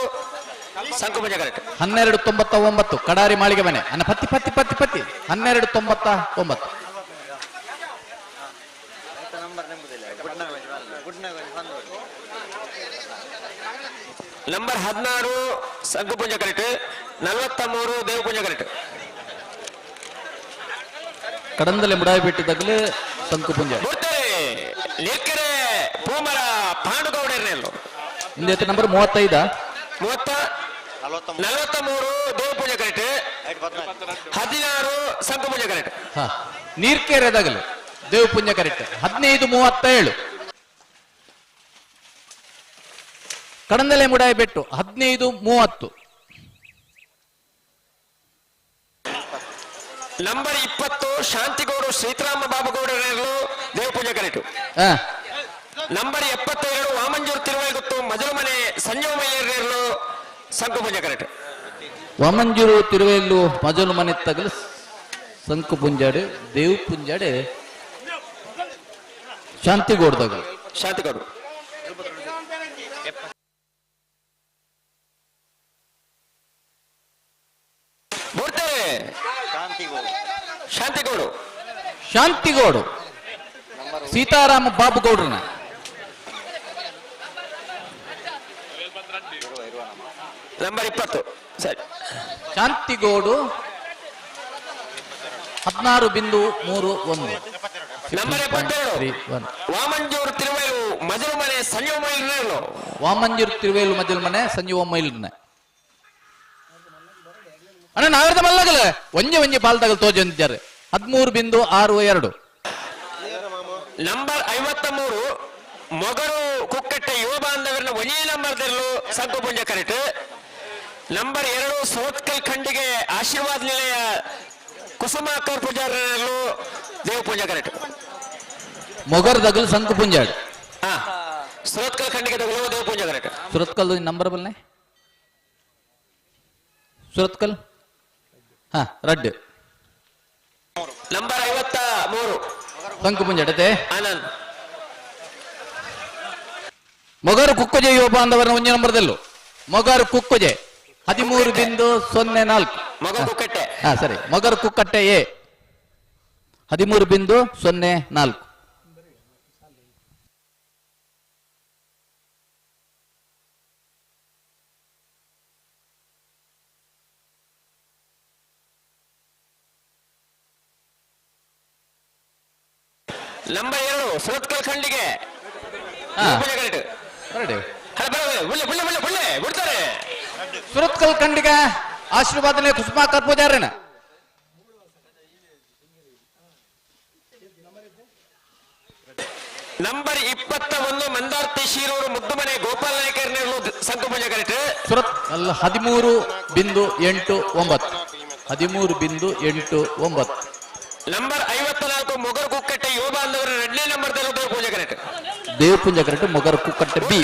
ಸಂಕುಪುಂಜ ಕರೆಕ್ಟ್. 12.99 ಕಡಾರಿ ಮಾಳಿಗೆ ಮನೆ ಅನ್ನ ಪತ್ತಿ ಪತ್ತಿ ಪತ್ತಿ ಪತ್ತಿ 12.99. Number 16 Sankupoonja correct. 43 Devapoonja correct. Kadandale Mudaibettu ತಗಲು ಸಂಕುಪುಂಜ. ನೀರ್ಕೆರೆ ಪೂಮರ ಪಾಂಡುಗೌಡರ್ನೆಲ್ಲು. ಇಂದೈತೆ ನಂಬರ್ 35 43 ದೇವಪೂಜೆ ಕರೆಕ್ಟ್. 16 ಸಂಕುಪೂಜೆ ಕರೆಕ್ಟ್. ನೀರ್ಕೆರೆ ತಗಲು ದೇವಪುಂಜ ಕರೆಕ್ಟ್. 15.37 ಕಡಂದಲೆ ಮುಡಾಯಿಬೆಟ್ಟು 15.30. ನಂಬರ್ 20 ಶಾಂತಿಗೌಡ ಸೀತಾರಾಮ ಬಾಬುಗೌಡರು ದೇವಪೂಜೆ ಕರೆಕ್ಟ್. ನಂಬರ್ 72 ವಾಮಂಜೂರು ತಿರುವೈಗುತ್ತು ಮಜಲುಮನೆ ಸಂಜೀವ ಮೈಲೇರ್ನೇರ್ಲು ಸಂಕುಪುಂಜ ಕರೆಕ್ಟ್. ವಾಮಂಜೂರು ತಿರುವೈಲು ಮಜಲುಮನೆ ತಗಲು ಸಂಕುಪುಂಜಾಡು ದೇವ್ ಪುಂಜಾಡು ಶಾಂತಿಗೌಡ ತಗಲು ಶಾಂತಿಗೌಡ ಶಾಂತಿಗೌಡು ಶಾಂತಿಗೌಡು ಸೀತಾರಾಮ ಬಾಬುಗೌಡ್ರನ ನಂಬರ್ 20 ಸರಿ. ಶಾಂತಿಗೌಡು 16.31. ನಂಬರ್ 72 ವಾಮಂಜೂರು ತಿರುವೇಲು ಮಜಲುಮನೆ ಸಂಜೀವ ಮೈಲ್ನೇರ್ಲು ವಾಮಂಜೂರು ತಿರುವೇಲು ಮಜಲುಮನೆ ಸಂಜೀವ ಮೈಲ್ನ ಅಣ್ಣ ನಾವೇರ್ದ ಮಲ್ಲಗಲ ಒಂಜೆ ಒಂಜೆ ಬಾಲ್ದಾಗಲ್ ತೋಜೊಂದಿದ್ದಾರೆ 13.62. ನಂಬರ್ 53 ಮೊಗರು ಕುಕ್ಕಟ್ಟೆ ಯುವ ಬಾಂಧವರನ್ನ ಒಂದೇ ನಂಬರ್ ದಲ್ಲೂ ಸಂಕುಪುಂಜ ಕರೆಕ್ಟ್. ನಂಬರ್ 2 ಸೋತ್ಕಲ್ ಖಂಡಿಗೆ ಆಶೀರ್ವಾದ ನಿಲಯ ಕುಸುಮಾಕರ್ ಪೂಜಾರಲ್ಲೂ ದೇವಪೂಜ ಕರೆಕ್ಟ್. ಮೊಗರ್ ದಗಲ್ ಸಂಕುಪುಂಜ ಸುರತ್ಕಲ್ ಖಂಡಿಗೆ ದಗಲು ದೇವಪೂಜ ಕರೆಕ್ಟ್. ಸುರತ್ಕಲ್ ನಂಬರ್ ಬಲ್ನೆ ಸುರತ್ಕಲ್ ಹಾ ರಡ್ಡು. ನಂಬರ್ 53 ಸಂಕುಪುಂಜ ಅಡತೆ ಆನಂದ್ ಮೊಗರು ಕುಕ್ಕುಜೆ ಯುವ ಬಾಂಧವರನ್ನ ಒಂಜಿ ನಂಬರ್ದಲ್ಲೂ ಮೊಗರು ಕುಕ್ಕುಜೆ 13.04. ಮೊಗರು ಕುಕ್ಕಟ್ಟೆ ಹಾ ಸರಿ ಮೊಗರು ಕುಕ್ಕಟ್ಟೆ ಎ 13.04. ನಂಬರ್ 2 ಸುರತ್ಕಲ್ ಖಂಡಿಗೆ ಬಿಡ್ತಾರೆ. ಸುರತ್ಕಲ್ ಖಂಡಿಗೆ ಆಶೀರ್ವಾದನೆ ಕುಸುಮಾಕರ್ ಪೂಜಾರನ ನಂಬರ್ 21 ಮಂದಾರ್ತಿ ಶಿರೂರು ಮುದ್ದುಮನೆ ಗೋಪಾಲ್ ನಾಯಕರ್ನೇರ್ಲು ಸಂಕುಪುಂಜ ಕರೆಕ್ಟ್. ಸುರತ್ ಅಲ್ಲ 13.89 13.89. ನಂಬರ್ 54 ಮೊಗರು ಕುಕ್ಕಟ್ಟೆ ಯುವ ಬಾಂಧವರ 2ನೇ number ದೇವಪೂಜೆ correct. ದೇವಪೂಜೆ correct. Mogaru ಕುಕ್ಕಟ್ಟೆ B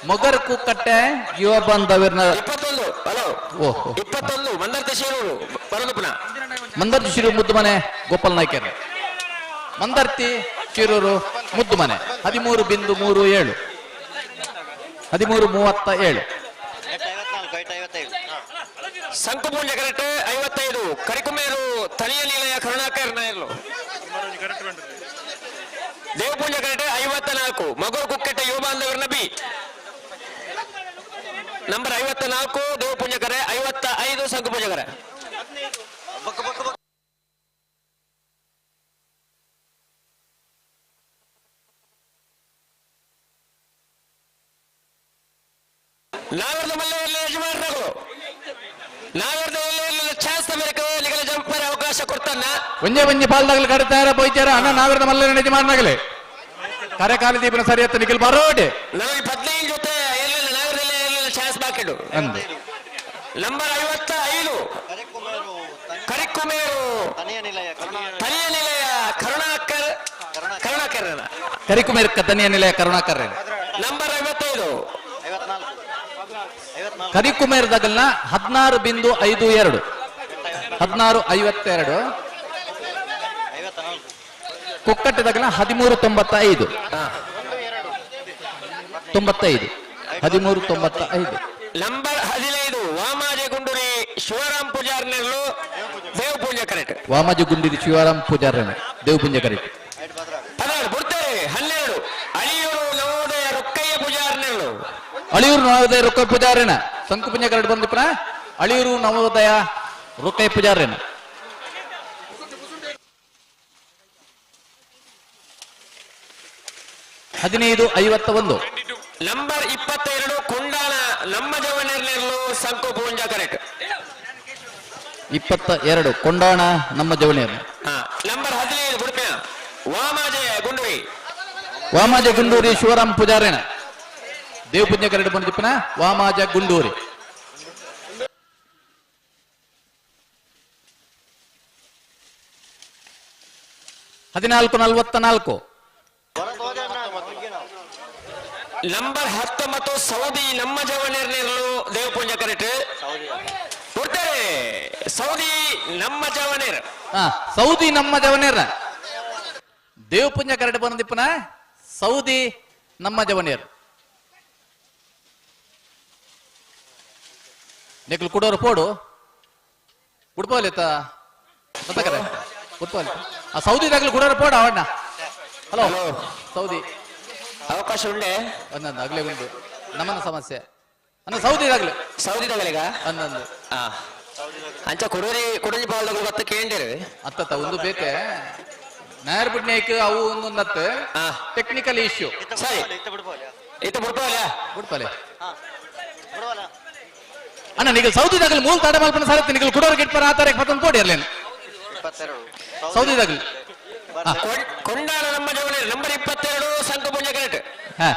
Mogaru ಕುಕ್ಕಟ್ಟೆ ಯುವ ಬಾಂಧವರನ್ನ 21 ಹಲೋ ಓಹೋ 21 ಮಂದಾರ್ತಿ ಶಿರೂರು ಬರದುಪುನ ಮಂದಾರ್ತಿ ಶಿರೂರು ಮುದ್ದುಮನೆ ಗೋಪಾಲ್ ನಾಯ್ಕರ್ ಮಂದಾರ್ತಿ ಶಿರೂರು ಮುದ್ದುಮನೆ 13.37 13.37. ಸಂಕುಪೂಂಜ ಕರೆಕ್ಟ್ 55 ಕರಿಕುಮೇರು ತಳಿಯ ನಿಲಯ ಕರುಣಾಕರ್ ನಾಯರ್ಲು ದೇವಪೂಂಜ ಕರೆಕ್ಟ್ 54 ಮಗುರು ಕುಕ್ಕಟ್ಟೆ ಯುವ ಬಾಂಧವರನ್ನ ಬಿ ನಂಬರ್ 54 ದೇವಪೂಂಜ ಕರೆ 55 ಸಂಕುಪೂಂಜ ಕರೆ. ನಾಗರದ ಮಲ್ಲೆಯಲ್ಲಿ ಯಜಮಾನರು ನಾಗರದ ಚಾನ್ಸ್ ಮೇರೆಗೆ ನಿಗಲ ಜಂಪ್ ಮಾರಿ ಅವಕಾಶ ಕೊಡ್ತಾನ ಒಂಜೆ ಒಂಜೆ ಪಾಲ್ದಾಗಲಿ ಕಡಿತಾರ ಪೋಯ್ತಾರ ಅಣ್ಣ ನಾಗರದ ಮಲ್ಲೆ ಯಜಮಾನರಾಗಲಿ ಕರೆಕಾಲ ದೀಪನ ಸರಿ ಅತ್ತ ನಿಖಿಲ್ ಬರೋಡೆ ನಮಗೆ 15 ಜೊತೆ ಎಲ್ಲಿಲ್ಲ ನಾಗರದಲ್ಲಿ ಎಲ್ಲಿಲ್ಲ ಚಾನ್ಸ್ ಬಾಕಿಡು. ಅಂದು ನಂಬರ್ 55 ಕರಿಕುಮೇರು ತನಿಯ ನಿಲಯ ಕರುಣಾಕರ್ ಕರುಣಾಕರ್ ಕರಿಕುಮೇರು ತನಿಯ ನಿಲಯ ಕರುಣಾಕರ್ ನಂಬರ್ 55 ಕರಿಕುಮೇರ್ ದಗಲ್ನ 16.52 16.52. ಕುಕ್ಕಟ್ಟೆ ದಗಲ್ನ 13.95 95 13.95. ನಂಬರ್ 15 ವಾಮಾಜೆ ಗುಂಡೂರಿ ಶಿವರಾಮ್ ಪೂಜಾರ್ನೆರ್ಲು ದೇವಪೂಜೆ ಕರೆಕ್ಟ್. ವಾಮಾಜೆ ಗುಂಡೂರಿ ಶಿವರಾಮ್ ಪೂಜಾರ್ನ ದೇವಪೂಜೆ ಕರೆಕ್ಟ್. 16 ಬಿಡ್ತಾರೆ 12 ಅಳಿಯೂರು ನವೋದಯ ರುಕ್ಕಯ್ಯ ಪೂಜಾರ್ನೆರ್ಲು ಅಳಿಯೂರು ನವೋದಯ ರುಕ್ಕಯ್ಯ ಪೂಜಾರ್ನ ಸಂಕುಪುಂಜ ಕರೆಕ್ಟ್ ಬಂದಿಪ್ಪ ಅಳಿಯೂರು ನವೋದಯ ರುಕ್ಕಯ್ಯ ಪೂಜಾರ್ನ 15.51. ನಂಬರ್ 22 ಕೊಂಡಾಣ ನಮ್ಮ ಜವಳಿಯರ್ನೆರ್ಲು ಸಂಕುಪೂಂಜ ಕರೆಕ್ಟ್. 22 ಕೊಂಡಾಣ ನಮ್ಮ ಜವಳಿಯರ್. ನಂಬರ್ 15 ಬಿಡ್ಪಿನ ವಾಮಾಜೆ ಗುಂಡೂರಿ ವಾಮಾಜೆ ಗುಂಡೂರಿ ಶಿವರಾಮ್ ಪೂಜಾರೇನ ದೇವಪೂಜೆ ಕರೆಕ್ಟ್ ಬಂದಿಪ್ಪನ ವಾಮಾಜ ಗುಂಡೂರಿ. 14:44. ನಂಬರ್ 19 ಸೌದಿ ನಮ್ಮ ಜವನೇರ್ನೇರ್ಲು ದೇವಪುಂಜ ಕರೆಕ್ಟ್ ಕೊಡ್ತಾರೆ. ಸೌದಿ ನಮ್ಮ ಜವನೇರ್. ಸೌದಿ ನಮ್ಮ ಜವನೇರ್ ದೇವಪುಂಜ ಕರೆಕ್ಟ್ ಬಂದಿಪ್ಪನ ಸೌದಿ ನಮ್ಮ ಜವನೇರ್. ನಿಕ್ಲು ಕುಡೋರು ಪೋಡು ಉಡ್ಪೋಲಿತ್ತ ಮತ್ತಕರೆ ಉಡ್ಪೋಲಿ. ಆ ಸೌದಿ ದಾಗಲು ಕುಡೋರು ಪೋಡ ಅವಣ್ಣ. ಹಲೋ ಸೌದಿ ಅವಕಾಶ ಉಂಡೆ ಒಂದೊಂದು ಅಗಲೇ ಉಂಡು ನಮ್ಮನ ಸಮಸ್ಯೆ ಅನ್ನ ಸೌದಿ ದಾಗಲು ಸೌದಿ ದಾಗಲಿಗ ಒಂದೊಂದು ಅಂಚ ಕೊಡೂರಿ ಕೊಡಂಜಿ ಬಾಲ್ದಗಳು ಬತ್ತ ಕೇಂದಿರು ಅತ್ತತ್ತ ಒಂದು ಬೇತೆ ನಾಯರ್ ಬುಡ್ನೇಕ್ ಅವು ಒಂದೊಂದತ್ತು ಟೆಕ್ನಿಕಲ್ ಇಶ್ಯೂ. ಸರಿ ಇತ್ತ ಬಿಡ್ಪೋಲ ಬಿಡ್ಪೋಲೆ ಅಣ್ಣ. ನಿಗಲ್ ಸೌದಿ ದಾಗಲು ಮೂಲ ತಾಡ ಮಲ್ಪನ ಸಾರತ್ತೆ ನಿಗಲ್ ಕುಡೋರು ಗಿಟ್ಪರ ಆ ತಾರೀಖ್ ಮತ್ತೊಂದು ಪೋಡಿ ಇರ್ಲೇನು ಸೌದಿ ದಾಗಲು. ಕೊಂಡಾಡ ನಮ್ಮ ಜವಳಿ ನಂಬರ್ 22 ಸಂಕಪುಂಜ ಕರೆಕ್ಟ್. 46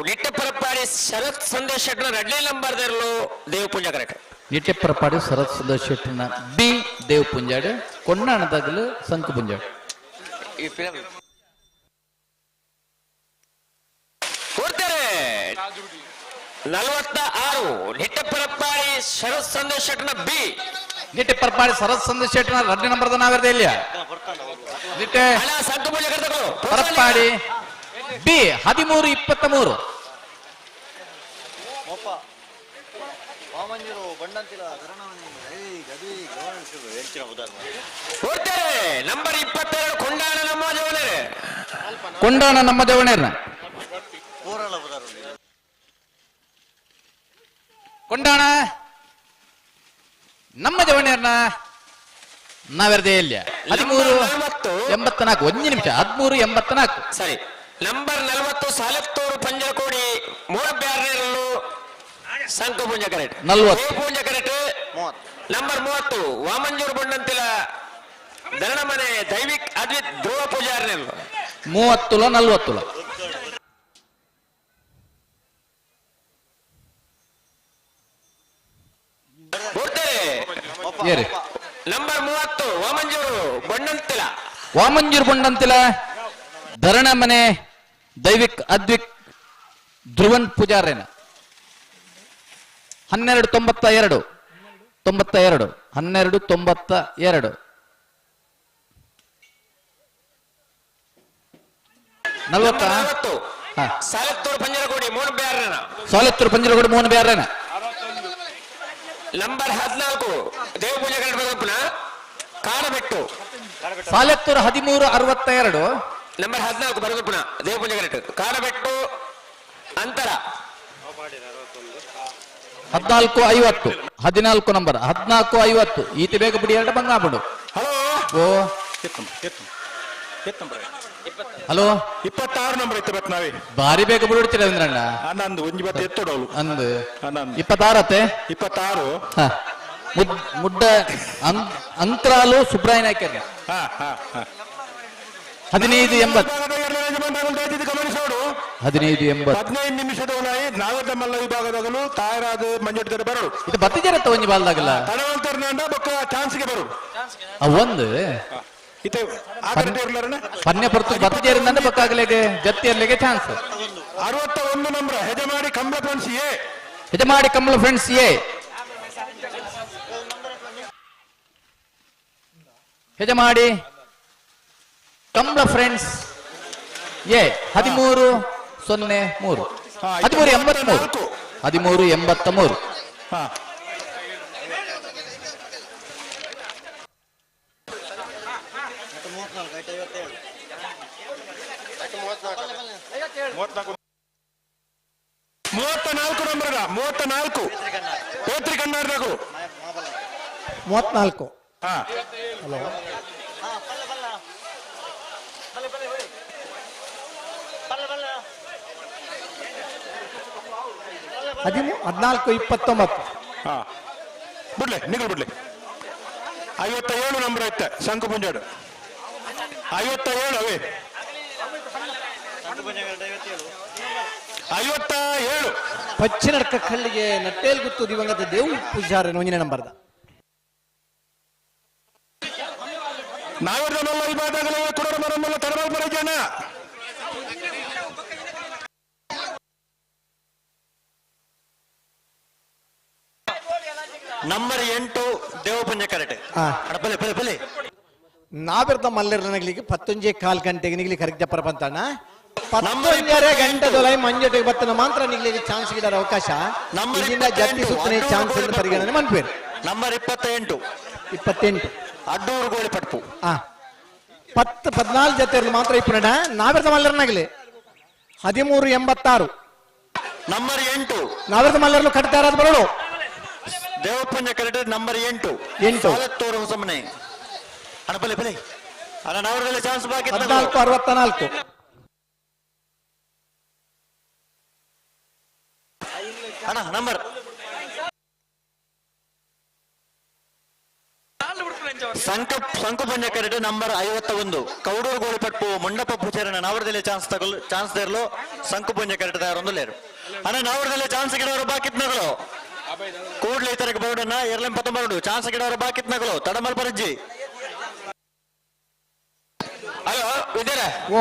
ನಿಟ್ಟೆಪರಪ್ಪಾಡಿ ಶರತ್ ಸಂದೇಶ್ ಶೆಟ್ಟರ್ ರಡ್ಲೆ ನಂಬರ್ ದರ್ಲು ದೇವಪುಂಜ ಕರೆಕ್ಟ್. ನಿಟ್ಟೆಪರಪ್ಪಾಡಿ ಶರತ್ ಸಂದೇಶ್ ಶೆಟ್ಟರ್ನ ಬಿ ದೇವಪುಂಜಾಡು ಕೊಂಡಾಣದಾಗಲು ಸಂಕಪುಂಜಾಡು. ಕೊಡ್ತಾರೆ 46 ನಿಟ್ಟೆಪರಪ್ಪಾಡಿ ಶರತ್ ಸಂದೇಶ್ ಶೆಟ್ಟರ್ನ ಬಿ. ನಿಟ್ಟೆಪರಪ್ಪಾಡಿ ಶರತ್ ಸಂದೇಶ್ ಶೆಟ್ಟರ್ನ ರಡ್ಡೆ ನಂಬರ್ ನಾವಿರ್ದೆ ಇಲ್ಲಿಯ ನಿಟ್ಟೆ ಪರಪ್ಪಾಡಿ ಬಿ 13 23. ಕೊಡ್ತಾರೆ ನಂಬರ್ 22 ಕೊಂಡಾಣ ನಮ್ಮ ಜವನೇರ್. ಕೊಂಡಾಣ ನಮ್ಮ ಜವನೇರ್ನ ಕೊಂಡಾಣ ನಮ್ಮ ಜವನೇರ್ನ ನಾವೆರ್ದೇ ಇಲ್ಲ 13 84. ಒಂದು ನಿಮಿಷ 13 84. ಸರಿ ನಂಬರ್ 40 ಸಾಲತ್ತೂರು ಪಂಜರಕೋಡಿ ಮೂರಬ್ಯಾರನೇರಲ್ಲು Sankupoonja correct. 40 Poonja correct. Number 30 Vamanjoor Bondanthila Dharanamane Daivik Advith Dhruva ಪೂಜಾರನೆಲ್ಲು 30 40. ನಂಬರ್ 30 ವಾಮಂಜೂರು ಬೊಂಡಂತಿಲ. ವಾಮಂಜೂರು ಬೊಂಡಂತಿಲ ಧರಣಮನೆ ದೈವಿಕ್ ಅದ್ವಿಕ್ ಧ್ರುವನ್ ಪೂಜಾರೇನ 12 92 92 12 92. 40 ಸಾಲತ್ತೂರು ಪಂಜರಗೋಡಿ 3 ಬ್ಯಾರನ. ಸಾಲತ್ತೂರು ಪಂಜರಗೋಡಿ 3 ಬ್ಯಾರನ. ನಂಬರ್ 14 ದೇವಪೂಜೆ ಕರೆಕ್ಟ್ ಕಾಡಬೆಟ್ಟು. ಸಾಲತ್ತೂರು 13 62. ನಂಬರ್ 14 ಬರದಪ್ಪನ ದೇವಪೂಜೆ ಕರೆಕ್ಟ್ ಕಾಡಬೆಟ್ಟು ಅಂತರ 14 50. 14 ನಂಬರ್ 14 50. ಈತ ಬೇಗ ಬಿಡಿ ಎರಡು ಬಂಗಾಬಿಡು. ಹಲೋ ಓ ಹಲೋ 26 ನಂಬರ್ ಇತ್ತು ಬತ್ ನಾವೇ ಬಾರಿ ಬೇಗ ಬಿಡುಡ್ತೀರ ರವೀಂದ್ರಣ್ಣ. ನಂದು ಒಂಜಿ ಬತ್ತ ಎತ್ತಡೋಳು ಅಂದು 26 ಅತ್ತೆ 26. ಮುಡ್ಡ ಅಂತ್ರಾಲು ಸುಬ್ರಾಯ ನಾಯ್ಕರ್ 15 80. ಗಮನಿಸೋಡು 15 80. 15 ನಿಮಿಷದ ಒಳಗೆ ನಾಗದಮಲ್ಲ ವಿಭಾಗದಾಗಲು ತಾಯರಾದ ಮಂಜುಡ್ತಾರೆ ಬರೋಡು. ಇದು ಬತ್ತಿಜರತ್ತ ಒಂಜಿ ಬಾಲ್ದಾಗಲ್ಲ ತಡವಂತರ್ನಂಡ ಬೊಕ್ಕ ಚಾನ್ಸ್ಗೆ ಬರು ಒಂದು ಇತ್ತೆ ಪನ್ನೆ ಪರ್ತು ಬತ್ತಿಜೇರಿಂದ ಬಕ್ಕಾಗಲೇಗೆ ಜತ್ತಿಯರ್ಲಿಗೆ chance. 61 number Hejamadi Kambala friends A. Hejamadi Kambala friends A. Hejamadi Kambala friends A 13 03 13 83 13 83. 34 number 34 Petri ಕಣ್ಣಾರ್ದಾಗು 34. Hello 14 29. ಬಿಡ್ಲೆ ನಿಗಲ್ ಬಿಡ್ಲೆ. 57 number ಐತೆ ಶಂಕು ಪುಂಜಾಡು 57 ಅವೇ 57. ಪಚ್ಚಿನಡ್ಕ ಕಲ್ಲಿಗೆ ನಟ್ಟೇಲ್ ಗುತ್ತು ದಿವಂಗತ ದೇವು ಪೂಜಾರಿ ಒಂಜನೇ ನಂಬರ್ದ. ನಾವಿರ್ದ ಮಲ್ಲ ವಿಭಾಗದಲ್ಲಿ ಕುಡರ ಮರಮಲ್ಲ ತಡಮಲ್ ಪರಜನ ನಂಬರ್ 8 ದೇವಪುಂಜ ಕರೆಟ್ ಬಲೆ ಬಲೆ ಬಲೆ ನಾವಿರ್ದ ಮಲ್ಲರ್ನಗ್ಲಿಕ್ಕೆ 10:15 ಗಂಟೆಗೆ ನಿಗ್ಲಿ ಕರೆಕ್ಟ್ ಜಪ್ಪರ ಬಂತಾಣ 10:30 ಗಂಟೆದೊಳಗೆ ಮಂಜಟಿಗೆ ಬತ್ತನ ಮಾತ್ರ ನಿಗ್ಲಿಗೆ ಚಾನ್ಸ್ ಗಿಡರ ಅವಕಾಶ. ಇಲ್ಲಿಂದ ಜತ್ತಿ ಸುತ್ತನೆ ಚಾನ್ಸ್ ಅಂತ ಪರಿಗಣನೆ ಮನ್ಪೇರು. ನಂಬರ್ 28 28 ಅಡ್ಡೂರು ಗೋಳಿ ಪಟ್ಪು. 10 14 ಜೊತೆ ಮಾತ್ರ ಇಪ್ಪುನಡ ನಾವಿರ್ದ ಮಲ್ಲರ್ನಾಗಲಿ 13:86 ನಂಬರ್ 8 ನಾವಿರ್ದ ಮಲ್ಲರ್ಲು ಕಟ್ತಾರ ಬರೋಡು. ದೇವಪುಂಜ ಕರೆಟ್ ನಂಬರ್ 8 8 ಸಾಲತ್ತೂರು ಹೊಸಮನೆ. ಅಣ್ಣ ಬಲೆ ಬಲೆ ಅಣ್ಣ ನಾವರದಲ್ಲಿ ಚಾನ್ಸ್ ಬಾಕಿ 14:64 ಅಣ್ಣ number Sankupoonja correct number 51 Kaudoor Golipattu Mundappa ಪೂಜಾರನ ನಾವರದಲ್ಲಿ ಚಾನ್ಸ್ ತಗೊಳ್ಳು ಚಾನ್ಸ್ ದೇರ್ಲು ಸಂಕುಪಂಜ ಕರೆಟ್ ತಯಾರೊಂದು ಲೇರು. ಅಣ್ಣ ನಾವರದಲ್ಲಿ ಚಾನ್ಸ್ ಗಿಡವರು ಬಾಕಿತ್ನಗಳು ಕೂಡ್ಲೆ ಇತರಕ್ಕೆ ಬೋರ್ಡನ್ನ 219 ಚಾನ್ಸ್ ಗಿಡವರು ಬಾಕಿತ್ನಗಳು ತಡಮಲ್ ಪರಜ್ಜಿ. ಹಲೋ ವಿದ್ಯಾರ ಓ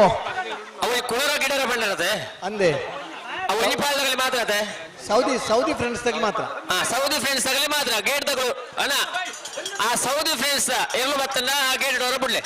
ಅವು ಕುಳರ ಗಿಡರ ಬಣ್ಣರತೆ ಅಂದೆ ಅವು ಇನಿಪಾಲದಲ್ಲಿ ಮಾತ್ರ ಅತೆ ಸೌದಿ ಸೌದಿ ಫ್ರೆಂಡ್ಸ್ ತಗ ಮಾತ್ರ. ಸೌದಿ ಫ್ರೆಂಡ್ಸ್ ತಗಲಿ ಮಾತ್ರ ಗೇಟ್ ತಗಲು ಅಣ್ಣ. ಆ ಸೌದಿ ಫ್ರೆಂಡ್ಸ್ ಎಲ್ಲೂ ಬತ್ತನ್ನ ಆ ಗೇಟ್ ಡೋರ ಬಿಡ್ಲೆ.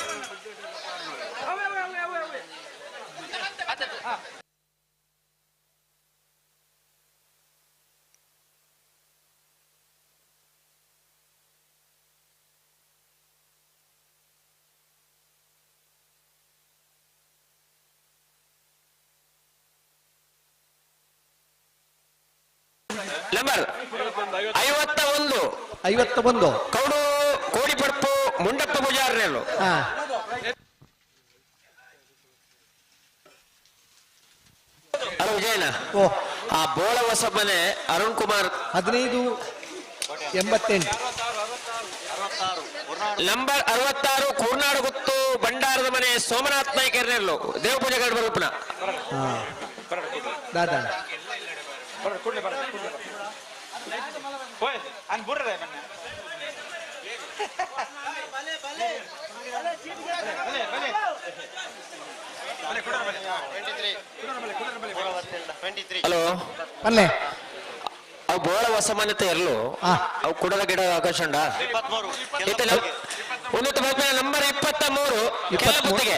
ನಂಬರ್ 51 51 ಕೌಡು ಕೋಡಿಪಡ್ಪು ಮುಂಡಪ್ಪ ಪೂಜಾರನೇಳು. ಹಲೋ ವಿಜಯಣ್ಣ, ಆ ಬೋಳ ಹೊಸಮನೆ ಅರುಣ್ ಕುಮಾರ್ 15:88 ನಂಬರ್ 66 ಕೂರ್ನಾಡು ಗುತ್ತು ಭಂಡಾರದ ಮನೆ ಸೋಮನಾಥ್ ನಾಯ್ಕರ್ನೆಲ್ಲು ದೇವಪೂಜೆ ಗಡ್ ಬರುಪನ. ದಾದಾ ಹಲೋ ಅಲ್ಲೇ ಅವು ಬೋಳ ಹೊಸಮನೆತ ಎರ್ಲು ಅವು ಕುಡದ ಗಿಡ ಅವಕಾಶ ಉಂಟಾ? ಒಂದು ನಂಬರ್ 23 ಕೆಲ್ಲಪುತ್ತಿಗೆ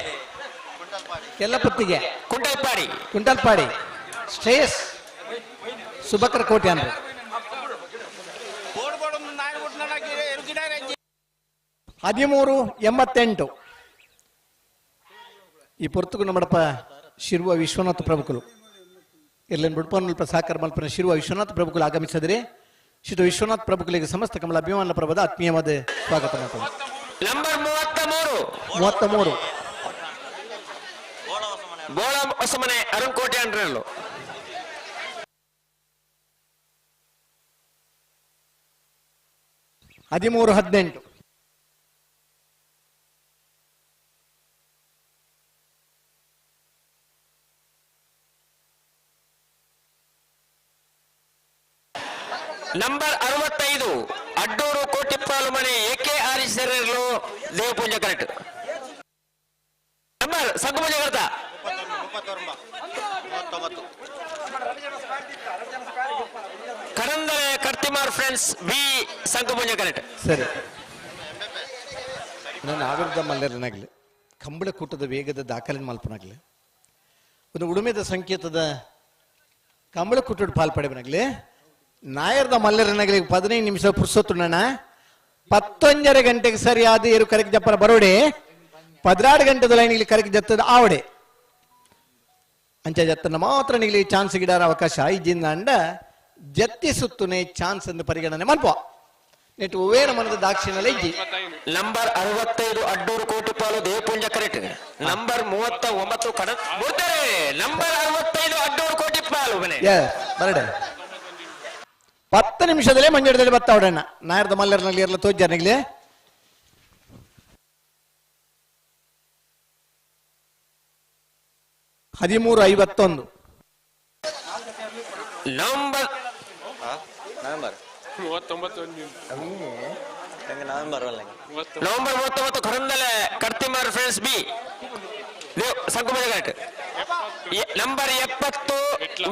ಕೆಲ್ಲಪುತ್ತಿಗೆ ಕುಂಟಲ್ಪಾಡಿ ಕುಂಟಲ್ಪಾಡಿ ಶ್ರೇಯಸ್ ಸುಬಕರ್ ಕೋಟೆ ಅಂದ್ರೆ 13:88 ಈ ಪೊರ್ತುಗು ನಮ್ಮಡಪ್ಪ ಶಿರುವ ವಿಶ್ವನಾಥ ಪ್ರಭುಕುಲು ಇರ್ಲೇನು ಬುಡ್ಪನ್ಲ್ಪ ಸಾಕರ್ ಮಲ್ಪನ ಶಿರುವ ವಿಶ್ವನಾಥ ಪ್ರಭುಕುಲು ಆಗಮಿಸಿದರೆ ಶ್ರೀ ವಿಶ್ವನಾಥ ಪ್ರಭುಕುಲಿಗೆ ಸಮಸ್ತ ಕಮಲ ಅಭಿಮಾನ ಪ್ರಭದ ಆತ್ಮೀಯವಾದ ಸ್ವಾಗತ ಮಾಡ್ತಾರೆ. ನಂಬರ್ 33 33 ಬೋಳ ಹೊಸಮನೆ ಅರುಣ್ ಕೋಟೆ ಅಂಡ್ರಲ್ಲು. 13:18 ನಂಬರ್ 65 ಅಡ್ಡೂರು ಕೋಟಿಪ್ಪಾಲು ಮನೆ ಎ ಕೆ ಆರಿಸರಲು ದೇವಪೂಜೆ ಕರೆಕ್ಟ್. ನಂಬರ್ ಸಂಕಪೂಜೆ ಕರ್ತ ಕರಂದರೆ ಕರ್ತಿಮಾರ್ ಫ್ರೆಂಡ್ಸ್ ಬಿ ಸಂಕಪೂಜೆ ಕರೆಕ್ಟ್. ಸರಿ, ನನ್ನ ಆವಿರ್ದ ಮಲ್ಲರನಾಗಲಿ ಕಂಬಳ ಕೂಟದ ವೇಗದ ದಾಖಲೆ ಮಲ್ಪನಾಗಲಿ ಒಂದು ಉಡುಮೆದ ಸಂಕೇತದ ಕಂಬಳ ಕೂಟದ ಪಾಲ್ಪಡೆವನಾಗಲಿ ನಾಯರ್ದ ಮಲ್ಲರನಾಗಲಿ 15 ನಿಮಿಷ ಪುರ್ಸೊತ್ತುಣ್ಣ 10:30 ಗಂಟೆಗೆ ಸರಿಯಾದ ಏರು ಕರೆಕ್ ಜಪ್ಪರ ಬರೋಡೆ 16 ಗಂಟೆದ ಲೈನ್ ಕರೆಕ್ ಜತ್ತದ ಆವಡೆ ಅಂಚ ಜತ್ತನ ಮಾತ್ರ ನಿಗಲಿ ಚಾನ್ಸ್ ಗಿಡಾರ ಅವಕಾಶ ಇಜ್ಜಿಂದ ಅಂಡ ಜತ್ತಿ ಸುತ್ತುನೆ ಚಾನ್ಸ್ ಎಂದು ಪರಿಗಣನೆ ಮಲ್ಪ ನೆಟ್ಟು ಹೂವೇನ ಮನದ ದಾಕ್ಷಿಣಲೆ ಇಜ್ಜಿ. Number 65 Addoor Kotipalu Devapoonja correct. Number 39 ಕಡ ಬರ್ತಾರೆ. ನಂಬರ್ 65 ಅಡ್ಡೂರು ಕೋಟಿಪಾಲು ಮನೆ ಬರಡೆ 10 ನಿಮಿಷದಲ್ಲೇ ಮಂಜಡದಲ್ಲಿ ಬತ್ತ ಅವಡಣ್ಣ ನಾಯರ್ದ ಮಲ್ಲರ್ನಲ್ಲಿ ಇರಲ ತೋಜ್ಜಾರ್ನಿಗ್ಲಿ 13:51 number number 39. November 39 Karandale Kartimar friends B Sankupunja correct. Number 70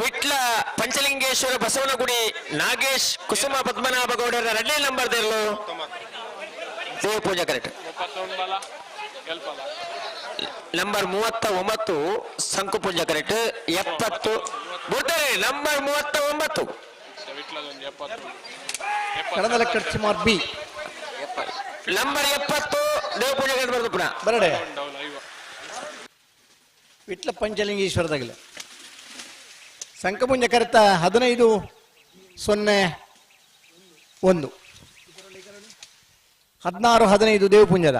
Vitla Panchalingeshwara Basavanagudi Nagesh Kusuma Padmanabha ಗೌಡರ 2ನೇ ನಂಬರ್ ದೇರ್ಲು ದೇವ ಪೂಜಾ ಕರೆಕ್ಟ್. ನಂಬರ್ 39 ಸಂಕುಪೂಜಾ ಕರೆಕ್ಟ್. 70 ಬುಟ್ಟರೆ ನಂಬರ್ 39 ಕಡದಲ ಕರ್ಚಿಮಾರ್ ಬಿ ನಂಬರ್ 70 ದೇವ ಪೂಜೆ ಕರೆಕ್ಟ್ ಬರ್ತದೆ ಪುನಃ ಬರಡೆ ವಿಟ್ಲ ಪಂಚಲಿಂಗೇಶ್ವರದಾಗಲ ಸಂಕಪುಂಜ ಕರೆತ 15 0 1 16 15 ದೇವಪುಂಜದ.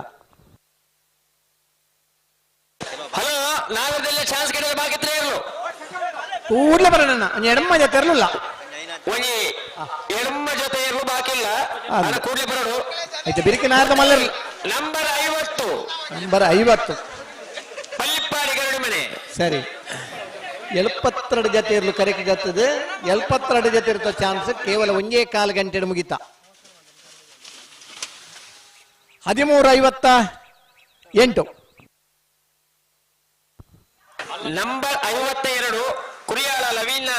ಹಲೋ ನಾಗರದಲ್ಲೇ ಚಾನ್ಸ್ ಗಿಡದ ಬಾಕಿ ಇರಲು ಕೂಡ್ಲೆ ಬರೋಣ ಎಡಮ್ಮ ಜೊತೆ ಇರಲಿಲ್ಲ, ಒಂಜಿ ಎಡಮ್ಮ ಜೊತೆ ಇರಲು ಬಾಕಿ ಇಲ್ಲ, ಕೂಡ್ಲೆ ಬರೋಡು ಆಯ್ತು. ಬಿರಿಕಿ ನಾರದ ಮಲ್ಲರ್ಲಿ ನಂಬರ್ 50 ನಂಬರ್ 50 ಪಲ್ಲಿಪ್ಪಾಡಿ ಗರಡಿ ಮನೆ. ಸರಿ, 72 ಜೊತೆ ಇರಲು ಕರೆಕ್ಟ್ ಜೊತೆದು 72 ಜೊತೆ ಇರುತ್ತ ಚಾನ್ಸ್ ಕೇವಲ 1.25 ಗಂಟೆ ಮುಗಿತ. 13:58 ನಂಬರ್ 52 ಕುರಿಯಾಳ ಲವೀನ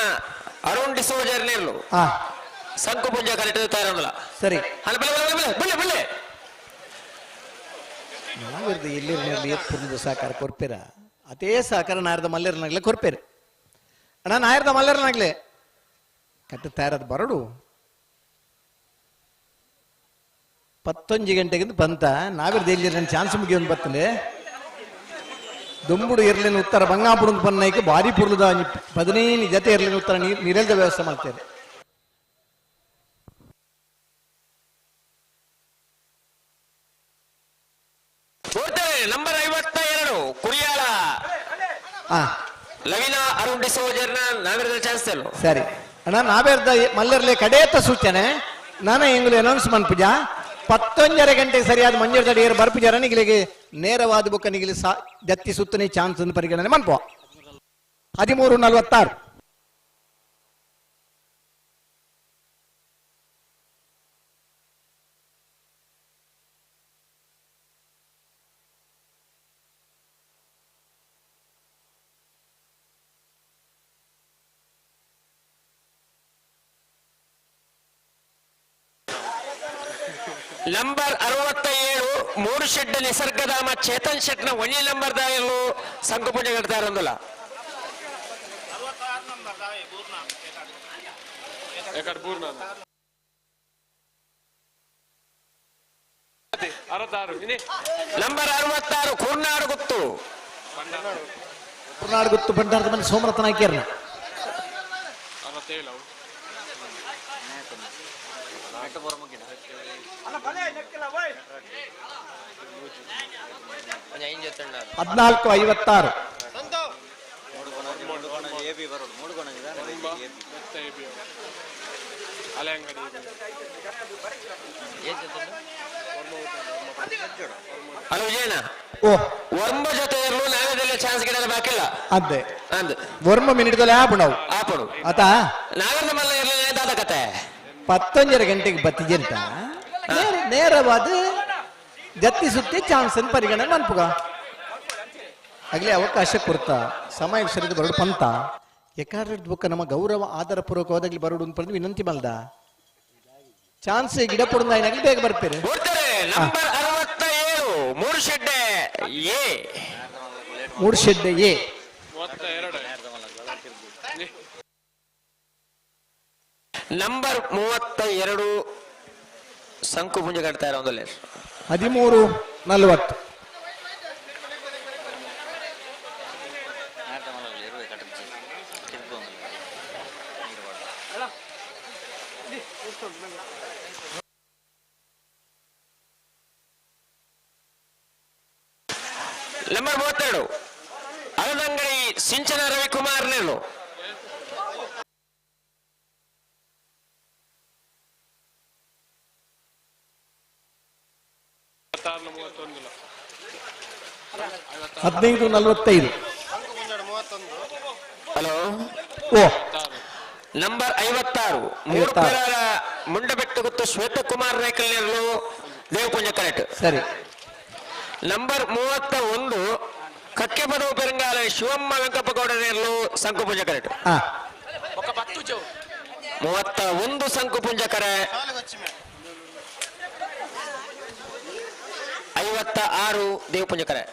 ಅರುಣ್ ಡಿಸೋಜರ್ ನೇರ್ಲು ಸಂಕುಪುಂಜ ಕರೆಕ್ಟ್ ತಯಾರಲ್ಲ. ಸರಿ, ಬಳ್ಳೆ ಬಳ್ಳೆ ನಾವಿರ್ದು ಎಲ್ಲಿರ್ನಲ್ಲಿ ಪುರ್ಣದ ಸಹಕಾರ ಕೊರ್ಪೇರ, ಅದೇ ಸಹಕಾರ ನಾಯರ್ದ ಮಲ್ಲೇರ್ನಾಗ್ಲೆ ಕೊರ್ಪೇರು ಅಣ್ಣ, ನಾಯರ್ದ ಮಲ್ಲೇರ್ನಾಗ್ಲೆ ಕಟ್ಟ ತಯಾರದ ಬರಡು 11 ಗಂಟೆಗಿಂತ ಬಂತ ನಾವಿರ್ದು ಎಲ್ಲಿ ನನ್ನ ಚಾನ್ಸ್ ಮುಗಿಯೋನ್ ಬರ್ತದೆ. ದುಂಬುಡು ಇರ್ಲಿನ ಉತ್ತರ ಬಂಗಾಪುರ ಪನ್ನೈಕ್ ಭಾರಿ ಪುರ್ಲದ 15 ಜತೆ ಇರ್ಲಿನ ಉತ್ತರ ನೀರೆಲ್ದ ವ್ಯವಸ್ಥೆ ಮಾಡ್ತೇವೆ. ನಂಬರ್ 52 ಕುರಿಯಾಳ ಲವಿನಾ ಅರುಣ್ ಡಿಸೋಜರ್ನ ನಾವೇರ್ದ ಚಾನ್ಸ್. ಸರಿ ಅಣ್ಣ, ನಾವೇರ್ದ ಮಲ್ಲರ್ಲೆ ಕಡೇತ ಸೂಚನೆ ನಾನು ಎಂಗುಲು ಅನೌನ್ಸ್ ಮನ್ಪುಜ 11:30 ಗಂಟೆಗೆ ಸರಿಯಾದ ಮಂಜೂರು ತಡೆಯರು ಬರ್ಪುಜಾರ ನಿಗಿಲಿಗೆ ನೇರವಾದ ಬುಕ್ಕ ನಿಗಿಲಿ ಜತ್ತಿ ಸುತ್ತನೆ ಚಾನ್ಸ್ ಅನ್ನು ಪರಿಗಣನೆ ಮನ್ಪು. 13:46 ನಂಬರ್ 67 ಮೂರು ಶೆಡ್ ನಿಸರ್ಗಧಾಮ ಚೇತನ್ ಶೆಟ್ನ ಒಂದೇ ನಂಬರ್ ದಾಯಲು ಸಂಕುಪೂಜೆ ಕಟ್ತಾ ಇರೋದಿಲ್ಲ. ನಂಬರ್ 66 ಕುರ್ನಾಡು ಗುತ್ತು, ಕುರ್ನಾಡು ಗುತ್ತು ಭಂಡಾರದ ಮನೆ ಸೋಮರತ್ನ ಹಾಕ್ಯಾರನ. 14:56 ಹಲೋ ವಿಜಯಣ್ಣ, ಓ ವರ್ಮ ಜೊತೆ ಇರಲು ನಾವೇದೆಲ್ಲ ಚಾನ್ಸ್ ಗಿಡಲ್ಲ ಬಾಕಿಲ್ಲ ಅದೇ ಅಂದ್ ವರ್ಮ ಮಿನಿಟ್ ಆಪಣವು ಆಪಣು ಆತ ನಾವೇದ ಮಲ್ಲ ಇರಲಿಲ್ಲ ದಾದ ಕತೆ 11:30 ಗಂಟೆಗೆ ಬತ್ತಿಜಂತ ನೇರವಾದ ಜತ್ತಿ ಸುತ್ತಿ ಚಾನ್ಸ್ ಅನ್ನು ಪರಿಗಣನೆ ಮನ್ಪುಗ ಆಗಲೇ ಅವಕಾಶ ಕೊಡ್ತಾ ಸಮಯ ಸರಿದು ಬರಡು ಪಂತ ಎಕಾರದ ಬುಕ್ಕ ನಮ್ಮ ಗೌರವ ಆಧಾರ ಪೂರ್ವಕವಾದಾಗಲಿ ಬರಡು ಅಂತ ವಿನಂತಿ ಮಲ್ದ ಚಾನ್ಸ್ ಗಿಡ ಪುಡಂದಾಯಿನಾಗಲಿ ಬೇಗ ಬರ್ತೀರಿ. ನಂಬರ್ 67 ಮೂರು ಶೆಡ್ಡೆ ಎ, ಮೂರು ಶೆಡ್ಡೆ ಎ, ನಂಬರ್ 32 ಸಂಕು ಪುಂಜ ಕಟ್ತಾ ಇರೋ ಒಂದಲ್ಲೇ. 13:40 ನಂಬರ್ 32 ಅಳದಂಗಡಿ ಸಿಂಚನ ರವಿಕುಮಾರ್ ನೇಲು. ಹದಿನೈದು ನಲವತ್ತೈದು. ಹಲೋ ಓ ನಂಬರ್ 56 ಮೂರು ಪೇರಾರ ಮುಂಡಬೆಟ್ಟು ಗುತ್ತು ಶ್ವೇತಕುಮಾರ್ ನಾಯ್ಕಲ್ ನೇರ್ಲು ದೇವಪುಂಜ ಕರೆಕ್ಟ್. ಸರಿ. ನಂಬರ್ 31 ಕಕ್ಕೆಪದವು ಪೆರಂಗಾಲ ಶಿವಮ್ಮ ವೆಂಕಪ್ಪ ಗೌಡನೇರ್ಲು ಸಂಕುಪುಂಜ ಕರೆಕ್ಟ್. 31 ಸಂಕುಪುಂಜ ಕರೆ. 56 ದೇವಪುಂಜ ಕರೆ.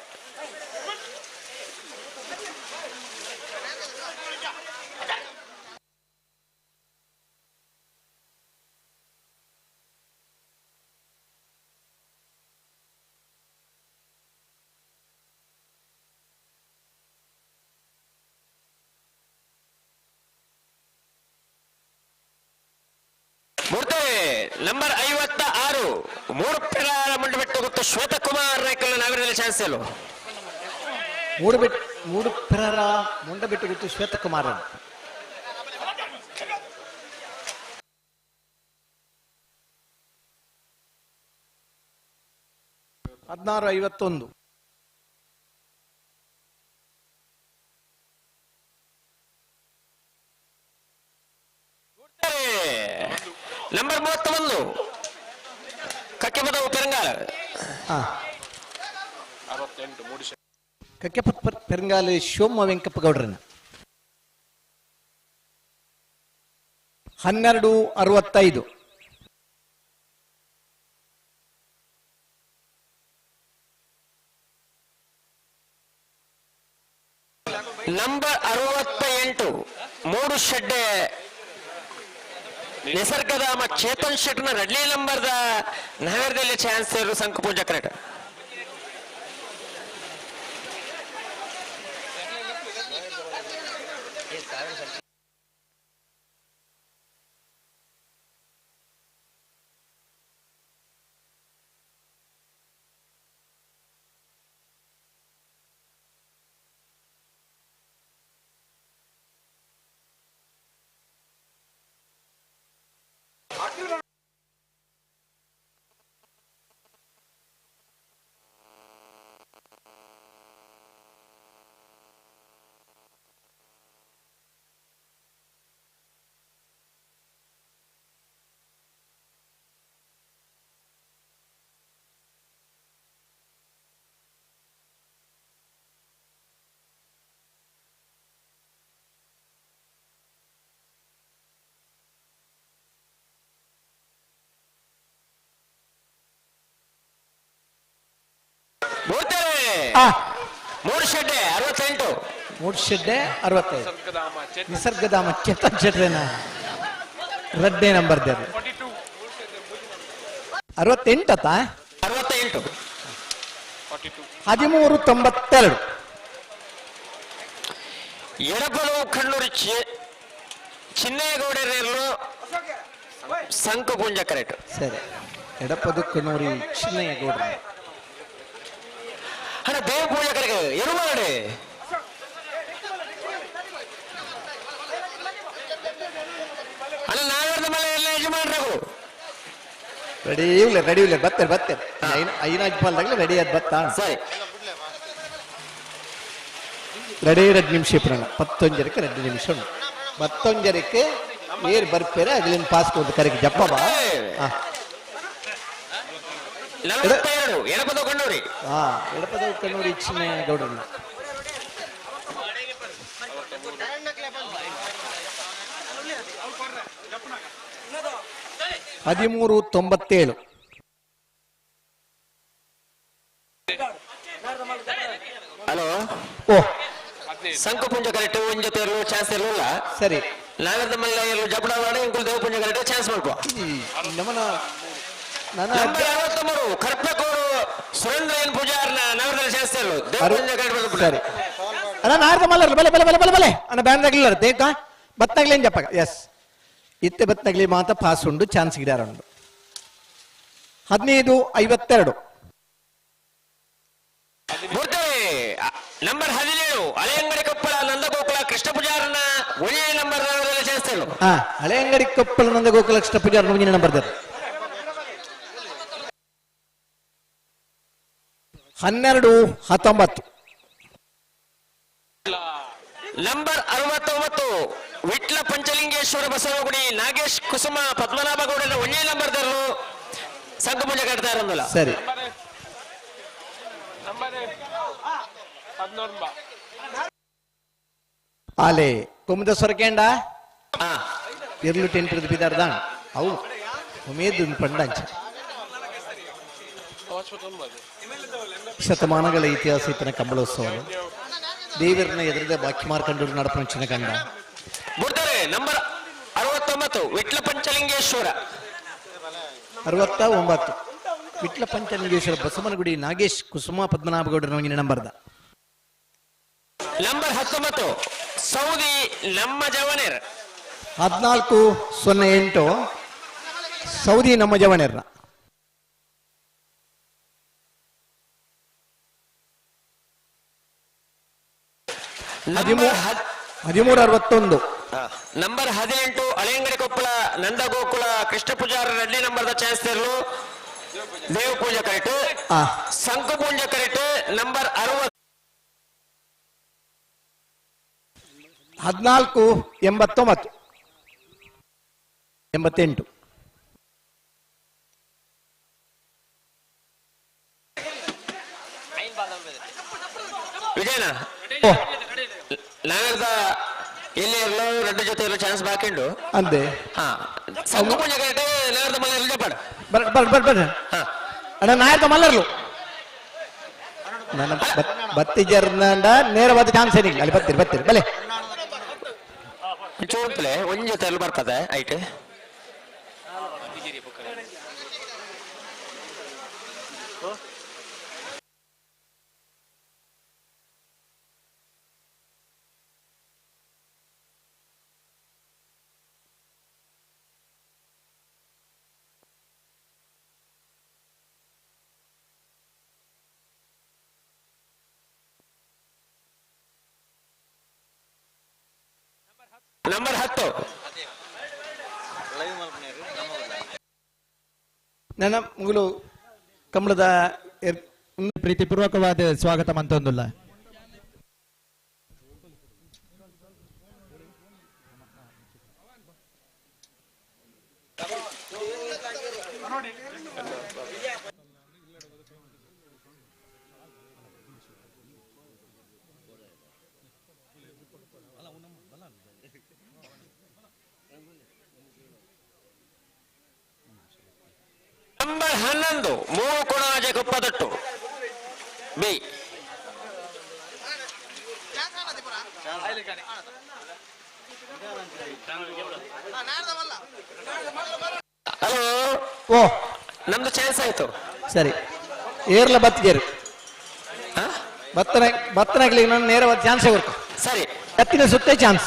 ನಂಬರ್ 56 ಮೂಡುಪೆರ ಮುಂಡುಬೆಟ್ಟು ಗೊತ್ತು ಶ್ವೇತಕುಮಾರ್ ನಾಯ್ಕಲ್ ನಾಗರದಲ್ಲಿ ಚಾನ್ಸ್ ಇಲ್ಲ. ಮೂಡುಪೆರ ಮುಂಡಬೆಟ್ಟು ಗೊತ್ತು ಶ್ವೇತಕುಮಾರ್. 16:51. ನಂಬರ್ 31 ಕಕ್ಕೆಪದವು ಪೆರಂಗಾಲ. ಕಕ್ಕೆಪದ ಪೆರಂಗಾಲ ಶಿವಮ್ಮ ವೆಂಕಪ್ಪ ಗೌಡ್ರನ್ನ. 12:65. ನಂಬರ್ 68 ಮೂರು ಶೆಡ್ಡೆ ನಿಸರ್ಗಧಾಮ ಚೇತನ್ ಶೆಟ್ನ ರಡ್ಲಿ ನಂಬರ್ದ ನಗರದಲ್ಲಿ ಚಾನ್ಸ್ ಸಂಕಪೂಜ ಕರೆಕ್ಟ್. ಮೂರು ಶೆಡ್ಡೆ 68. ಮೂರು ಶೆಡ್ಡೆ 65. ನಿಸರ್ಗಧಾಮ ಚೇತನ್ ಶೆಟ್ರೇನ ರಡ್ಡೇ ನಂಬರ್ ದೇವ್ರು. 68 ಆತ? 68. 13:92. ಎಡಬಲು ಕಣ್ಣೂರು ಚಿನ್ನೇಗೌಡರೆಲ್ಲೂ ಸಂಕುಪುಂಜ ಕರೆಕ್ಟ್. ಸರಿ, ಎಡಪದು ಕಣ್ಣೂರಿ ಚಿನ್ನಯ್ಯಗೌಡರ. ಅಣ್ಣ ದೇವ ಪೂಜೆ ಕರೆಗೆ ಎರುಮಾಡಿ. ಅಣ್ಣ ನಾಗರದ ಮಲೆ ಎಲ್ಲ ಯಜಮಾನ್ರಗು ರೆಡಿ ಇಲ್ಲ, ರೆಡಿ ಇಲ್ಲ, ಬರ್ತಾರೆ ಬರ್ತಾರೆ. ಐನಾಜ್ ಪಾಲ್ದಾಗಲೇ ರೆಡಿ ಆದ್ ಬತ್ತಾ. ಸರಿ, ರೆಡಿ 2 ನಿಮಿಷ ಇಪ್ಪರಣ 11:30 2 ನಿಮಿಷ ಉಂಟು. 11:30 ಏರ್ ಬರ್ಪೇರೆ ಅಗಲಿನ ಪಾಸ್ ಕೊದ್ದು ಕರೆಗೆ ಜಪ್ಪ ಬಾ. 42 ಎಡಪದ ಕಣ್ಣೂರಿ. ಎಡಪದ ಕಣ್ಣೂರಿ ಚಿನ್ನಯ್ಯಗೌಡರನ್ನ. 13:97. ಹಲೋ. ಓ ಸಂಕುಪುಂಜ ಕರೆಕ್ಟ್ ಒಂಜ ತೇರ್ಲು ಚಾನ್ಸ್ ಇರಲಿಲ್ಲ. ಸರಿ, ನಾಗರದ ಮಲ್ಲ ಎಲ್ಲೂ ಜಪಡ ಮಾಡಿ ಇಂಕುಲ್ ದೇವಪುಂಜ ಕರೆಕ್ಟ್ ಚಾನ್ಸ್ ಮಾಡ್ಕೋ. ನಮನ ನಂಬರ್ 63 ಕರ್ಪಕೋರು ಸುರೇಂದ್ರ ಎನ್ ಪೂಜಾರ್ನ ನಗರದಲ್ಲಿ ಚಾನ್ಸ್ ಇರಲು ದೇವಪುಂಜ ಕರೆಕ್ಟ್. ಸರಿ ಅಣ್ಣ, ನಾರದ ಮಲ್ಲರ್ ಬಲೆ ಬಲೆ ಬಲೆ ಬಲೆ ಬಲೆ ಅಣ್ಣ ಬ್ಯಾನ್ ತಗಲಿಲ್ಲ ದೇಕ ಬತ್ತಗ್ಲೇನ್ ಜಪ್ಪಾಗ. ಎಸ್, ಇತ್ತೆ ಬತ್ತಗ್ಲಿ ಮಾತ ಪಾಸ್ ಉಂಡು ಚಾನ್ಸ್ ಗಿಡಾರ ಉಂಡು. 15:52. ನಂಬರ್ 17 ಹಳೆಯಂಗಡಿ ಕೊಪ್ಪಳ ನಂದಗೋಕುಲ ಕೃಷ್ಣ ಪೂಜಾರನ ಒಳ್ಳೆಯ ನಂಬರ್ ಚಾನ್ಸ್ ಇರಲು. ಹಳೆಯಂಗಡಿ ಕೊಪ್ಪಳ ನಂದಗೋಕುಲ ಕೃಷ್ಣ ಪೂಜಾರನ ಮುಂದಿನ ನಂಬರ್ 12:19. ನಂಬರ್ 69 ವಿಟ್ಲ ಪಂಚಲಿಂಗೇಶ್ವರ ಬಸವಗುಡಿ ನಾಗೇಶ್ ಕುಸುಮ ಪದ್ಮನಾಭಗೌಡರ ಒಂದೇ ನಂಬರ್ ದರಲು ಸಂಕಪೂಜೆ ಕಟ್ತಾ ಇರೋದಿಲ್ಲ. ಸರಿ. ಆಲೆ ಕೊಮ್ಮದ ಸೊರಕೇಂಡ ಇರ್ಲು ಟೆಂಟ್ ಬಿದಾರ್ದ ಅವು ಉಮೇದ್ ಪಂಡಂಚ ಶತಮಾನಗಳ ಇತಿಹಾಸ ಇತ್ತನ ಕಂಬಳೋತ್ಸವ ದೇವರನ್ನ ಎದುರಿದ ಬಾಕಿ ಮಾರ್ಕಂಡು ನಡಪಂಚಿನ ಕಂಡ ಬುಡ್ತಾರೆ. ನಂಬರ್ 69 ವಿಟ್ಲ ಪಂಚಲಿಂಗೇಶ್ವರ. 69 ವಿಟ್ಲ ಪಂಚಲಿಂಗೇಶ್ವರ ಬಸವನಗುಡಿ ನಾಗೇಶ್ ಕುಸುಮ ಪದ್ಮನಾಭಗೌಡರ ನಂಬರ್ದ. ನಂಬರ್ 19 ಸೌದಿ ನಮ್ಮ ಜವನೇರ್. 1408 ಸೌದಿ ನಮ್ಮ ಜವನೇರ್ನ. 1361. ನಂಬರ್ 18 ಅಳೆಯಂಗಡಿ ಕೊಪ್ಪಳ ನಂದಗೋಕುಲ ಕೃಷ್ಣ ಪೂಜಾರ ರೆಡ್ಡಿ ನಂಬರ್ದ ಚಾನ್ಸ್ ಇರಲು ದೇವ ಪೂಜೆ ಕರೆಕ್ಟ್ ಸಂಕು ಪೂಜೆ ಕರೆಕ್ಟ್. ನಂಬರ್ 60 1489 88. ವಿಜಯನ ನಾಗರದ ಎಲ್ಲಿ ಎಲ್ಲೋ ಎರಡು ಜೊತೆ ಎಲ್ಲ ಚಾನ್ಸ್ ಬಾಕಿ ಉಂಟು ಅಂದೆ. ಹಾ ಸಂಕು ಪೂಜೆ ಕರೆಕ್ಟ್. ನಾಗರದ ಮಲ್ಲರ್ಲು ಜಪಾಡ ಬರ್ ಬರ್ ಬರ್ ಬರ್ ಅಣ್ಣ ನಾಯಕ ಮಲ್ಲರ್ಲು ನನ್ನ ಬತ್ತಿಜರ್ನಂಡ ನೇರವಾದ ಚಾನ್ಸ್ ಏನಿಲ್ಲ ಅಲ್ಲಿ ಬರ್ತೀರಿ ಬರ್ತೀರಿ ಬಲೆ ಚೂಂಪ್ಲೆ ಒಂದ್ ಜೊತೆ ಎಲ್ಲ ಬರ್ತದೆ ಐಟ್. ನಂಬರ್ 10 ನನ್ನ ಮುಗುಲು ಕಮಲದ ಪ್ರೀತಿಪೂರ್ವಕವಾದ ಸ್ವಾಗತ ಮಂತೊಂದುಲ್ಲ. ನಂಬರ್ 11 ಮೂರು ಕೊಣಾಜೆ ಕೊಪ್ಪದಟ್ಟು ಬಿ. ಹಲೋ ಓ ನಮ್ದು ಚಾನ್ಸ್ ಆಯ್ತು. ಸರಿ ಏರ್ಲ ಬತ್ತಿಗೇರು ಬತ್ತನ ಬತ್ತನಾಗ್ಲಿ ನಾನು ನೇರವಾದ ಚಾನ್ಸ್ ಕೊಡ್ತು. ಸರಿ ಜತ್ತಿನ ಸುತ್ತೇ ಚಾನ್ಸ್,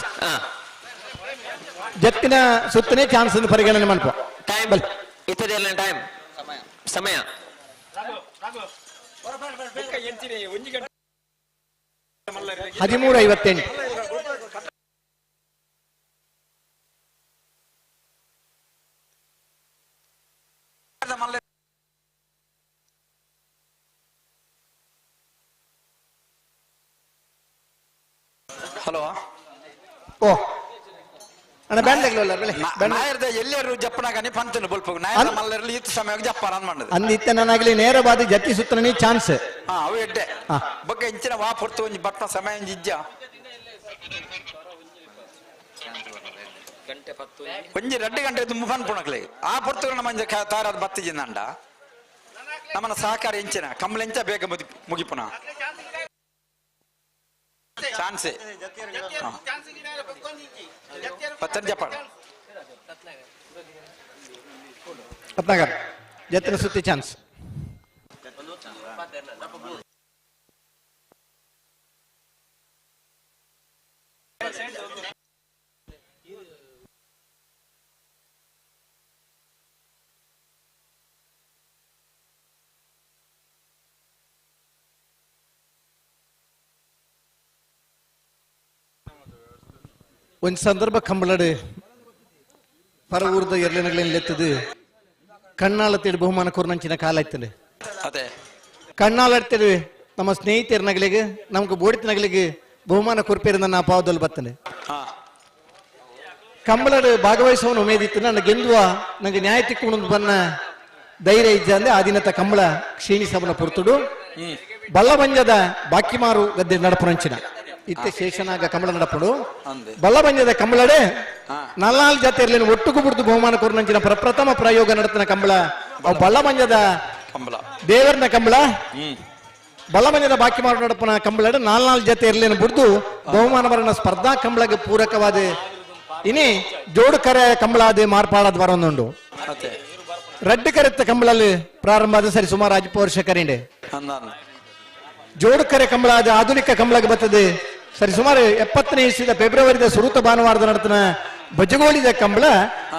ಜತ್ತಿನ ಸುತ್ತನೇ ಚಾನ್ಸ್ ಅಂತ ಪರಿಗಣನೆ ಮಾಡ್ಕೊ. ಟೈಮ್ ಇತ್ತದೆಲ್ಲ ಟೈಮ್ ಸಮಯ 13:58. ಹಲೋ ಓ ಅಣ್ಣ ಬ್ಯಾಂಡ್ ಆಗ್ಲಿಲ್ಲ ಬೆಳೆ ನಾಯರ್ದ ಎಲ್ಲರೂ ಜಪ್ಪನಾಗನಿ ಪಂತನು ಬೊಲ್ಪು ನಾಯರ್ದ ಮಲ್ಲರಲ್ಲಿ ಇತ್ತು ಸಮಯಕ್ಕೆ ಜಪ್ಪಾರ ಅನ್ ಮಾಡದು ಅಂದ ಇತ್ತ ನಾನಾಗ್ಲಿ ನೇರವಾದ ಜತ್ತಿ ಸುತ್ತನೇ ಚಾನ್ಸ್. ಹಾ ಅವು ಎಡ್ಡೆ ಬೊಕ್ಕ ಇಂಚಿನ ವಾ ಪೊರ್ತು ಒಂಜಿ ಬಟ್ನ ಸಮಯ ಒಂಜಿ ಇಜ್ಜ ಒಂಜಿ 2 ಗಂಟೆ ತುಂಬ ಪನ್ಪುಣಕ್ಲೆ ಆ ಪೊರ್ತು ನಮ್ಮ ತಾರಾದ ಬತ್ತಿ ಜಿಂದಂಡ ನಮ್ಮನ ಸಹಕಾರ ಇಂಚಿನ ಕಮ್ಮಲೆಂಚ ಬೇಗ ಮುಗಿಪುನ ಚಾನ್ಸೆ ಪತ್ತನ್ ಜಪಾನ್ ರತ್ನಾಕರ್ ಜತ್ತಿನ ಸುತ್ತಿ ಚಾನ್ಸ್. ಒಂದು ಸಂದರ್ಭ ಕಂಬಳಡು ಪರ ಊರ್ದ ಎರ್ಲೆನಗಳೆತ್ತದು ಕಣ್ಣಾಳತ್ತೇಳಿ ಬಹುಮಾನ ಕೊರ್ನಂಚಿನ ಕಾಲ ಆಯ್ತದೆ. ಅದೇ ಕಣ್ಣಾಳತ್ತೇಳಿ ನಮ್ಮ ಸ್ನೇಹಿತರ ನಗಲಿಗೆ ನಮ್ಗೆ ಬೋಡಿತ ನಗಲಿಗೆ ಬಹುಮಾನ ಕೊರ್ಪೇರು ನನ್ನ ಅಪಾವದಲ್ಲಿ ಬರ್ತದೆ. ಕಂಬಳಡು ಭಾಗವಹಿಸುವವನು ಉಮೇದಿತ್ತು ನನ್ನ ಗೆಂದುವ ನಂಗೆ ನ್ಯಾಯ ತಿಕ್ಕೊಂಡು ಬನ್ನ ಧೈರ್ಯ ಇಜ್ಜಂದೆ ಆ ದಿನದ ಕಂಬಳ ಕ್ಷೀಣಿಸಬನ ಪುರ್ತುಡು ಬಲ್ಲಬಂಜದ ಬಾಕಿಮಾರು ಗದ್ದೆ ನಡಪುನಂಚಿನ ಇತ್ತೆ ಶೇಷನಾಗ ಕಂಬಳ ನಡಪುಡು ಬಲ್ಲಬಂಜದ ಕಂಬಳಡೆ ನಲ್ನಾಲ್ ಜಾತಿಯಲ್ಲಿ ಒಟ್ಟುಗು ಬುಡ್ದು ಬಹುಮಾನ ಕೊರನಂಚಿನ ಪ್ರಪ್ರಥಮ ಪ್ರಯೋಗ ನಡೆತನ ಕಂಬಳ ಅವು ಬಲ್ಲಬಂಜದ ಕಂಬಳ ದೇವರನ ಕಂಬಳ ಬಲ್ಲಬಂಜದ ಬಾಕಿಮಾರು ನಡಪನ ಕಂಬಳಡೆ ನಾಲ್ನಾಲ್ ಜೊತೆ ಇರ್ಲೇನು ಬುಡ್ದು ಬಹುಮಾನ ಬರಣ ಸ್ಪರ್ಧಾ ಕಂಬಳಗೆ ಪೂರಕವಾದ ಇನಿ ಜೋಡು ಕರೆ ಕಂಬಳಾದ ಮಾರ್ಪಾಡಾದ ಬರೋದುಂಡು. ರಡ್ಡು ಕರೆತ್ತ ಕಂಬಳಲ್ಲಿ ಪ್ರಾರಂಭ ಆದ ಸರಿ ಸುಮಾರು ಅಜ್ಪ ವರ್ಷ ಕರಿಂಡೆ ಜೋಡು ಕರೆ ಕಂಬಳಾದ ಆಧುನಿಕ ಕಂಬಳಗೆ ಬರ್ತದೆ. ಸರಿ ಸುಮಾರು 70ನೇ ಇಸ್ವಿದ ಫೆಬ್ರವರಿದ ಸುರುತ ಭಾನುವಾರದ ನಡತನ ಬಜಗೋಳಿದ ಕಂಬಳ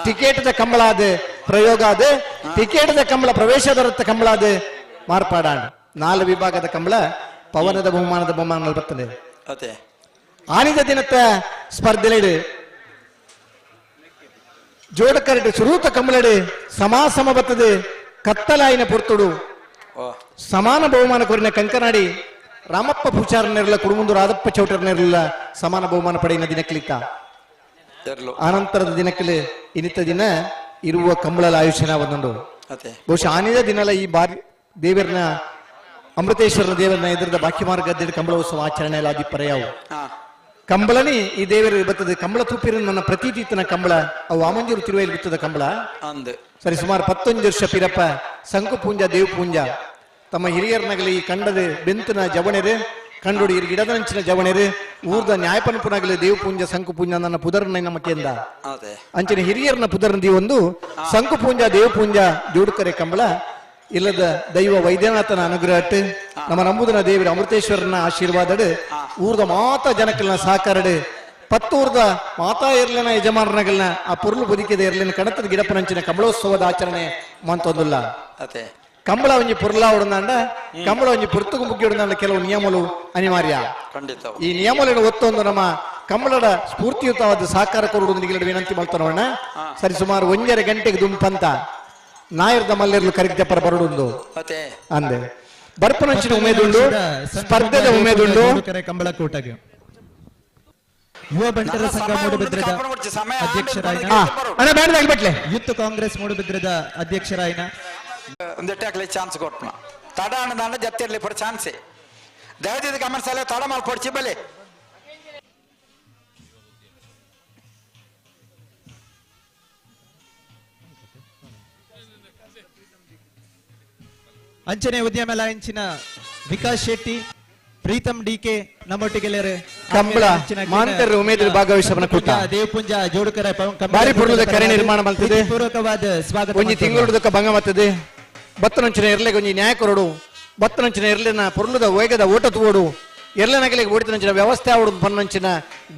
ಟಿಕೆಟ್ದ ಕಂಬಳಾದ ಪ್ರಯೋಗ ಆದ ಟಿಕೆಟ್ದ ಕಂಬಳ ಪ್ರವೇಶ ದರತ್ತ ಕಂಬಳಾದ ಮಾರ್ಪಾಡಾಂಡ್ 4 ವಿಭಾಗದ ಕಂಬಳ ಪವನದ ಬಹುಮಾನದ ಬಹುಮಾನ ಬರ್ತದೆ. ಆನಿದ ದಿನತ್ತ ಸ್ಪರ್ಧೆಲೆಡು ಜೋಡಕರಡು ಸುರೂತ ಕಂಬಳಡು ಸಮಾಸಮ ಬರ್ತದೆ. ಕತ್ತಲಾಯಿನ ಪೊರ್ತುಡು ಸಮಾನ ಬಹುಮಾನ ಕೊರಿನ ಕಂಕನಾಡಿ ರಾಮಪ್ಪ ಪೂಜಾರನಿರಲ್ಲ ಕುಡುಮುಂದು ರಾಧಪ್ಪ ಚೌಟರ್ನಿರಲಿಲ್ಲ ಸಮಾನ ಬಹುಮಾನ ಪಡೆಯಿನ ದಿನಕ್ಲಿತ್ತ. ಆನಂತರದ ದಿನಕ್ಕಲ್ಲಿ ಇನ್ನಿತ ದಿನ ಇರುವ ಕಂಬಳಲ ಆಯುಷ್ಯನ ಒಂದುಂಡು. ಬಹುಶಃ ಆನಿದ ದಿನಲ ಈ ಬಾರಿ ದೇವರನ ಅಮೃತೇಶ್ವರನ ದೇವರನ ಎದುರದ ಬಾಕಿ ಮಾರ್ಗದ ಕಂಬಳ ಉತ್ಸವ ಆಚರಣೆ ಎಲ್ಲ ಅದಿಪರ್ಯಾವು ಕಂಬಳನಿ ಈ ದೇವರು ಬರ್ತದೆ. ಕಂಬಳ ತೂಪಿರ ನನ್ನ ಪ್ರತೀತಿತನ ಕಂಬಳ ಅವು ವಾಮಂಜೂರು ತಿರುವೈಲಿ ಬಿತ್ತದ ಕಂಬಳ. ಸರಿ ಸುಮಾರು 11 ವರ್ಷ ಪಿರಪ್ಪ ಸಂಕು ಪೂಂಜ ದೇವ್ ಪೂಂಜ ತಮ್ಮ ಹಿರಿಯರ್ನಗಲಿ ಈ ಕಂಡದ ಬೆಂತನ ಜವಣೆರು ಕಂಡೋಡಿ ಗಿಡದಂಚಿನ ಜವಣೆರು ಊರ್ದ ನ್ಯಾಯಪನಪುನಗಲಿ ದೇವ್ ಪೂಂಜ ಸಂಕು ಪೂಂಜ ನನ್ನ ಪುದರ್ನ ನಮ್ಮ ಕೇಂದ್ರ ಅಂಚಿನ ಹಿರಿಯರ್ನ ಪುದರ್ನ ಒಂದು ಸಂಕು ಪೂಂಜ ದೇವ್ ಪೂಂಜ ಜೋಡುಕರೆ ಕಂಬಳ ಇಲ್ಲದ ದೈವ ವೈದ್ಯನಾಥನ ಅನುಗ್ರಹಟ್ಟು ನಮ್ಮ ನಂಬುದನ ದೇವರ ಅಮೃತೇಶ್ವರನ ಆಶೀರ್ವಾದಡು ಊರ್ದ ಮಾತಾ ಜನಕ್ಕಲ್ನ ಸಹಕಾರಡು ಪತ್ತೂರ್ದ ಮಾತಾ ಇರ್ಲಿನ ಯಜಮಾನರನಗಲ್ನ ಆ ಪೊರ್ಲು ಬದುಕಿದ ಇರ್ಲಿನ ಕಣತದ ಗಿಡಪನಂಚಿನ ಕಂಬಳೋತ್ಸವದ ಆಚರಣೆ ಮಂತೊಂದುಲ್ಲ. ಕಂಬಳ ಒಂಜಿ ಪೊರ್ಲ ಉಡಂದಾಂಡ ಕಂಬಳ ಒಂಜಿ ಪೊರ್ತುಗು ಮುಗ್ಗಿ ಉಡಂದಾಂಡ ಕೆಲವು ನಿಯಮಗಳು ಅನಿವಾರ್ಯ. ಈ ನಿಯಮಗಳನ್ನು ಒತ್ತೊಂದು ನಮ್ಮ ಕಂಬಳದ ಸ್ಫೂರ್ತಿಯುತವಾದ ಸಹಕಾರ ಕೊಡುವುದೊಂದಿಗೆ ವಿನಂತಿ ಮಾಡ್ತಾನವಣ್ಣ. ಸರಿ ಸುಮಾರು 1.5 ಗಂಟೆಗೆ ದುಂಪಂತ ನಾಯರ್ದ ಮಲ್ಲೆರ್ಲು ಕರಿಜಪ್ಪರ ಬರಡುಂದು ಅಂದೆ ಬರ್ಪನಂಚಿನ ಉಮೇದುಂಡು ಸ್ಪರ್ಧೆದ ಉಮೇದುಂಡು. ಕಂಬಳಕೂಟಗೆ ಯುವ ಬಂಟರ ಸಂಘ ಮೂಡುಬಿದ್ರದ ಅಧ್ಯಕ್ಷರಾಯಿನ ಯೂತ್ ಕಾಂಗ್ರೆಸ್ ಮೂಡುಬಿದ್ರದ ಅಧ್ಯಕ್ಷರಾಯಿನ ಒಂದೆಟ್ಟಾಕ್ಲಿ ಚಾನ್ಸ್ ಕೊಟ್ಟನ ತಡ ಅಣ್ಣದಾಂಡ ಜತ್ತಿರ್ಲಿ ಪಡ ಚಾನ್ಸೆ ದಯದಿದ್ದ ಗಮನಿಸಲ್ಲ ತಡ ಮಲ್ಪೊಡ್ಚಿ ಬಲೆ. ಅಂಚನೆ ಉದ್ಯಮ ಲಯನ್ಸಿನ ವಿಕಾಸ್ ಶೆಟ್ಟಿ, ಪ್ರೀತಮ್ ಡಿಕೆ ನಮ್ಮೊಟ್ಟಿಗೆಲ್ಲರೆ ಕಂಬಳ ಮಾಂತರ್ ಉಮೇದ್ ಭಾಗವಹಿಸಬನ ಕೂಟ ದೇವಪುಂಜ ಜೋಡುಕರ ಬಾರಿ ಪುರ್ಲದ ಕರೆ ನಿರ್ಮಾಣ ಮಾಡ್ತದೆ. ಪೂರ್ವಕವಾದ ಸ್ವಾಗತ. ಒಂಜಿ ತಿಂಗಳದಕ್ಕ ಭಂಗ ಮಾಡ್ತದೆ. ಬತ್ತನಂಚಿನ ಎರ್ಲೆಗೆ ಒಂಜಿ ನ್ಯಾಯ ಕೊರಡು ಬತ್ತನಂಚಿನ ಎರ್ಲೆನ ಪೊರ್ಲದ ವೇಗದ ಓಟ ತೂಡು ಎರ್ಲೆನಗಲಿಗೆ ಓಡಿತನಂಚಿನ ವ್ಯವಸ್ಥೆ ಆವಡು ಪನ್ನಂಚಿನ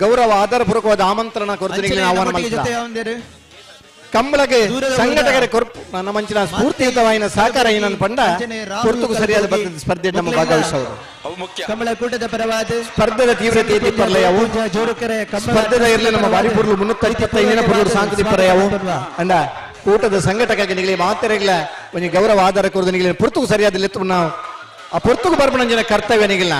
ಗೌರವ ಆಧಾರಪೂರ್ವಕವಾದ ಆಮಂತ್ರಣ ಕೊರತೆ ಆಹ್ವಾನ ಮಾಡ್ತಾರೆ. ಕಂಬಳಗೆ ಸಂಘಟಕರ ಕೊರ್ಪು ನನ್ನ ಮಂಚಿನ ಸ್ಫೂರ್ತಿಯುತವಾಯಿನ ಸಹಕಾರ ಏನನ್ನು ಪಂಡ ಪುರ್ತುಕು ಸರಿಯಾದ ಬರ್ತದೆ ಸ್ಪರ್ಧೆ ನಮ್ಮ ಭಾಗವಹಿಸುವರು. ಕಂಬಳ ಕೂಟದ ಪರವಾದ ಸ್ಪರ್ಧೆದ ತೀವ್ರತೆ ಪರ್ಲಯಾವು ಸ್ಪರ್ಧೆದ ಇರಲಿ ನಮ್ಮ ಬಾರಿ ಪುರ್ಲು 325 ಪುರ್ಲು ಸಾಂಸ್ಕೃತಿಕ ಪರ್ಯಾವು ಅಂಡ ಕೂಟದ ಸಂಘಟಕ ನಿಗಲಿ ಮಾತೆರೆಗ್ಲ ಒಂಜಿ ಗೌರವ ಆಧಾರ ಕೊರದು ನಿಗಲಿ ಪುರ್ತುಕು ಸರಿಯಾದ ಲೆತ್ತು ನಾವು ಆ ಪುರ್ತುಕು ಬರ್ಪಣಂಜಿನ ಕರ್ತವ್ಯ ನಿಗಿಲ್ಲ.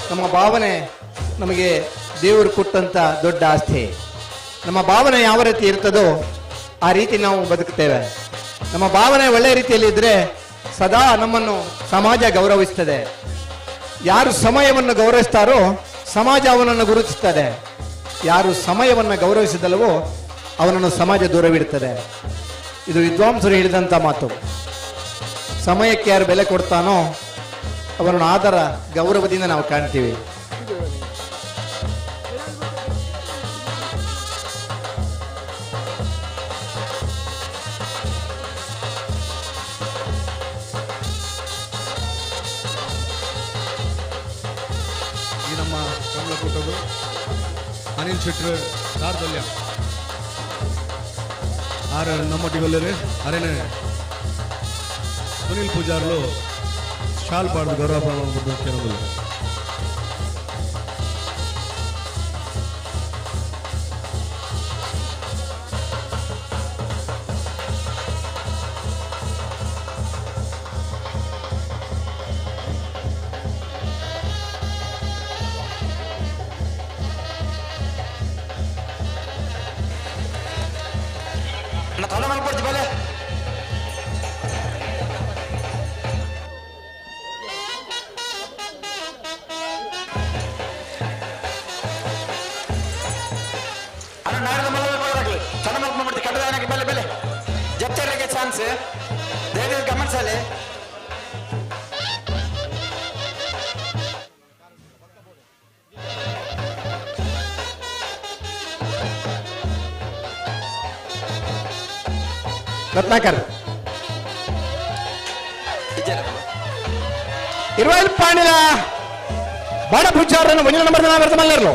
ನಮ್ಮ ಭಾವನೆ ನಮಗೆ ದೇವರು ಕೊಟ್ಟಂತ ದೊಡ್ಡ ಆಸ್ತಿ. ನಮ್ಮ ಭಾವನೆ ಯಾವ ರೀತಿ ಇರ್ತದೋ ಆ ರೀತಿ ನಾವು ಬದುಕ್ತೇವೆ. ನಮ್ಮ ಭಾವನೆ ಒಳ್ಳೆಯ ರೀತಿಯಲ್ಲಿ ಇದ್ದರೆ ಸದಾ ನಮ್ಮನ್ನು ಸಮಾಜ ಗೌರವಿಸ್ತದೆ. ಯಾರು ಸಮಯವನ್ನು ಗೌರವಿಸ್ತಾರೋ ಸಮಾಜ ಅವನನ್ನು ಗುರುತಿಸ್ತದೆ. ಯಾರು ಸಮಯವನ್ನು ಗೌರವಿಸಿದಲ್ವೋ ಅವನನ್ನು ಸಮಾಜ ದೂರವಿಡ್ತದೆ. ಇದು ವಿದ್ವಾಂಸರು ಹೇಳಿದಂಥ ಮಾತು. ಸಮಯಕ್ಕೆ ಯಾರು ಬೆಲೆ ಕೊಡ್ತಾನೋ ಅವರನ್ನು ಆದರ ಗೌರವದಿಂದ ನಾವು ಕಾಣ್ತೀವಿ. ಅನಿಲ್ ಶೆಟ್ರು ತಾರ್ದಲ್ಯ ಆರ್ ನಮ್ಮೊಟ್ಟಿಗೊಲ್ಲೆರ್ ಅರೆನ ಸುನಿಲ್ ಪೂಜಾರ್ಲು ಶಾಲ್ ಪಾಡ್ದು ಗೌರವ ಪ್ರಮಾಣ ಕೆಲವು. ರತ್ನಾಕರ್ ಇರುವೈಲ್ ಪಾಣಿಲ ಬಡ ಪೂಜಾರನ ಒಂಜಿ ನಂಬರ್ ನಾಮರ್ತ ಮಲ್ಲೆರ್ಲು.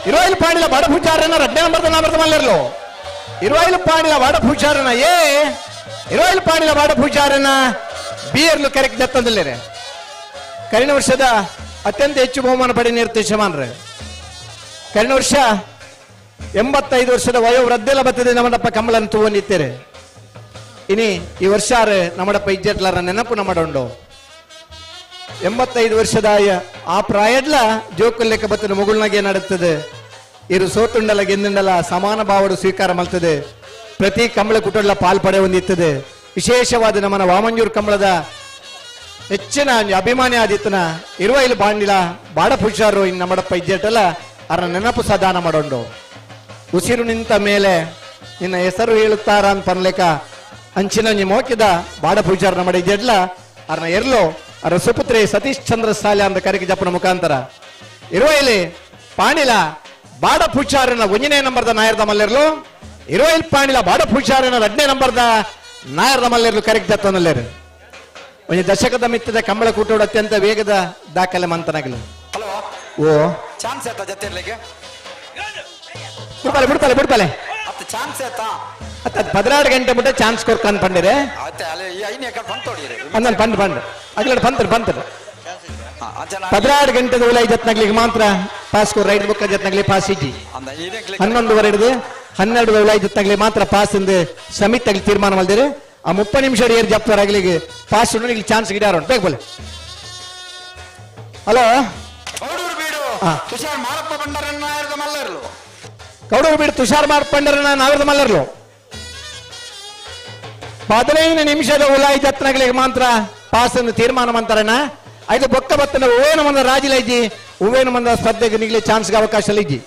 ಇರುವೈಲ್ ಪಾಣಿಲ ಬಡ ಪೂಜಾರನ ರಡ್ಡೆ ನಂಬರ್ ನಾಮರ್ತ ಮಲ್ಲೆರ್ಲು. ಇರುವೈಲ್ ಪಾಣಿಲ ಬಡ ಪೂಜಾರನ ಎ ಇರುವೈಲ್ ಪಾಣಿಲ ಬಡ ಪೂಜಾರನ ಬಿಯರ್ಲು ಕರೆಕ್ಟ್ ಜತ್ತಂದಿಲ್ಲೇರೆ. ಕರಿನ ವರ್ಷದ ಅತ್ಯಂತ ಹೆಚ್ಚು ಬಹುಮಾನ ಪಡೆಯ ಯಜಮಾನ್ರೆ. ಕರಿನ ವರ್ಷ 85 ವರ್ಷದ ವಯೋವೃದ್ಧೆಲ್ಲ ಬರ್ತದೆ ನಮ್ಮಡಪ್ಪ ಕಮಲನ್ನು ತೂವನಿತ್ತೇರೆ. ಇನಿ ಈ ವರ್ಷ ನಮ್ಮಡಪ್ಪ ಇಜ್ಜಟ್ಲಾರ ನೆನಪು ನಮ್ಮಡುಂಡು. 85 ವರ್ಷದ ಆ ಪ್ರಾಯಡ್ಲ ಜೋಕುಲ್ಲೆಕ್ಕ ಬತ್ತದ ಮುಗುಳ್ನಾಗೆ ನಡುತ್ತದೆ. ಇರು ಸೋತುಂಡಲ ಗೆಂದುಂಡಲ ಸಮಾನ ಭಾವಡು ಸ್ವೀಕಾರ ಮಲ್ತದೆ. ಪ್ರತಿ ಕಂಬಳ ಕುಟುಂಬ ಪಾಲ್ ಪಡೆ ಹೊಂದಿತ್ತದೆ. ವಿಶೇಷವಾದ ನಮ್ಮನ ವಾಮಂಜೂರ್ ಕಂಬಳದ ಹೆಚ್ಚಿನ ಅಭಿಮಾನಿ ಆದಿತ್ತನ ಇರುವ ಇಲ್ಲಿ ಬಾಂಡಿಲ ಬಾಡ ಪೂಜಾರು ಇನ್ನು ನಮ್ಮಡಪ್ಪ ಇಜ್ಜಟ್ಟಲ್ಲ ಅರ ನೆನಪು ಸದಾನ ಮಾಡೋಂಡು. ಉಸಿರು ನಿಂತ ಮೇಲೆ ನಿನ್ನ ಹೆಸರು ಹೇಳುತ್ತಾರ ಅಂತ ಪನ್ಲೇಕ ಅಂಚಿನ ಮೋಕಿದ ಬಾಡ ಪೂಜಾರ ನಮ್ಮ ಇಜ್ಜಡ್ಲ ಅರ್ನ ಎರ್ಲೋ ಅರ ಸುಪುತ್ರಿ ಸತೀಶ್ ಚಂದ್ರ ಸಾಲೆ ಅಂತ ಕರೆಗೆ ಜಪ್ಪನ ಮುಖಾಂತರ ಇರುವ ಇಲ್ಲಿ ಪಾಣಿಲ ಬಾಡ ಪೂಜಾರನ ಒಂದನೇ ನಂಬರ್ದ ನಾಯರ್ದ ಮಲ್ಲೆರ್ಲು. ಇರುವ ಇಲ್ಲಿ ಪಾಣಿಲ ಬಾಡ ಪೂಜಾರನ ಎರಡನೇ ನಂಬರ್ದ ನಾಯರ್ದ ಮಲ್ಲೆರ್ಲು ಕರೆಗೆ ಜತ್ತನಲ್ಲೇರು. ಒಂದು ದಶಕದ ಮಿತ್ತದ ಕಂಬಳ ಕೂಟೋಡು ಅತ್ಯಂತ ವೇಗದ ದಾಖಲೆ ಮಂತನಾಗಲು. ಓ ಚಾನ್ಸ್ ಆಯ್ತಾ ಜೊತೆಗೆ ಬಿಡ್ಪಾಲೆ ಬಿಡ್ಪಾಲೆ ಬಿಡ್ಪಾಲೆ ಚಾನ್ಸ್ ಆಯ್ತಾ 16 ಗಂಟೆ ಮುಟ್ಟ ಚಾನ್ಸ್ ಕೊಡ್ಕೊಂಡು ಪಂಡಿರೆ. ಅಂದನ್ ಪಂಡ್ ಪಂಡ್ ಅಗ್ಲಡ್ ಪಂತರ್ ಪಂತರ್ 16 ಗಂಟೆದ ಉಲೈ ಜತ್ನಾಗ್ಲಿಗೆ ಮಾತ್ರ ಪಾಸ್ ಕೊರ್ ರೈಡ್ ಬುಕ್ ಜತ್ನಾಗ್ಲಿ ಪಾಸ್ ಇಜ್ಜಿ. 11:15 ಹಿಡಿದು 12 ಉಲೈ ಜತ್ನಾಗ್ಲಿ ಮಾತ್ರ ಪಾಸ್ ಎಂದು ಸಮಿತಿ ತೀರ್ಮಾನ ಮಾಡಿದರೆ ಆ 30 ನಿಮಿಷ ಏರ್ ಜಪ್ತರಾಗ್ಲಿಗೆ ಪಾಸ್ ಇಲ್ಲಿ ಚಾನ್ಸ್ ಗಿಡಾರ ಉಂಟು. ಬೇಗ ಬೋಲೆ. ಹಲೋ ತುಷಾರ್ ಮಾರಪ್ಪ ಬಂಡರನ್ನ ಮಲ್ಲರ್ಲು. ಕೌಡೂರು ಬೀಡು ತುಷಾರ್ ಮಾರಪ್ಪ ಬಂಡರನ್ನ ನಾವಿರದ ಮಲ್ಲರ್ಲು. 15 ನಿಮಿಷದ ಉಲಾಯಿ ಜತ್ನಗಳಿಗೆ ಮಾತ್ರ ಪಾಸ್ ಅನ್ನು ತೀರ್ಮಾನ ಮಂತಾರಣ್ಣ. ಐದು ಬೊಕ್ಕ ಬತ್ತನ ಹೂವೇನು ಮಂದ ರಾಜಿಲೈಜಿ ಹೂವೇನು ಮಂದ ಸ್ಪರ್ಧೆಗೆ ನಿಗಲಿ ಚಾನ್ಸ್ಗೆ ಅವಕಾಶ ಇಜ್ಜಿ.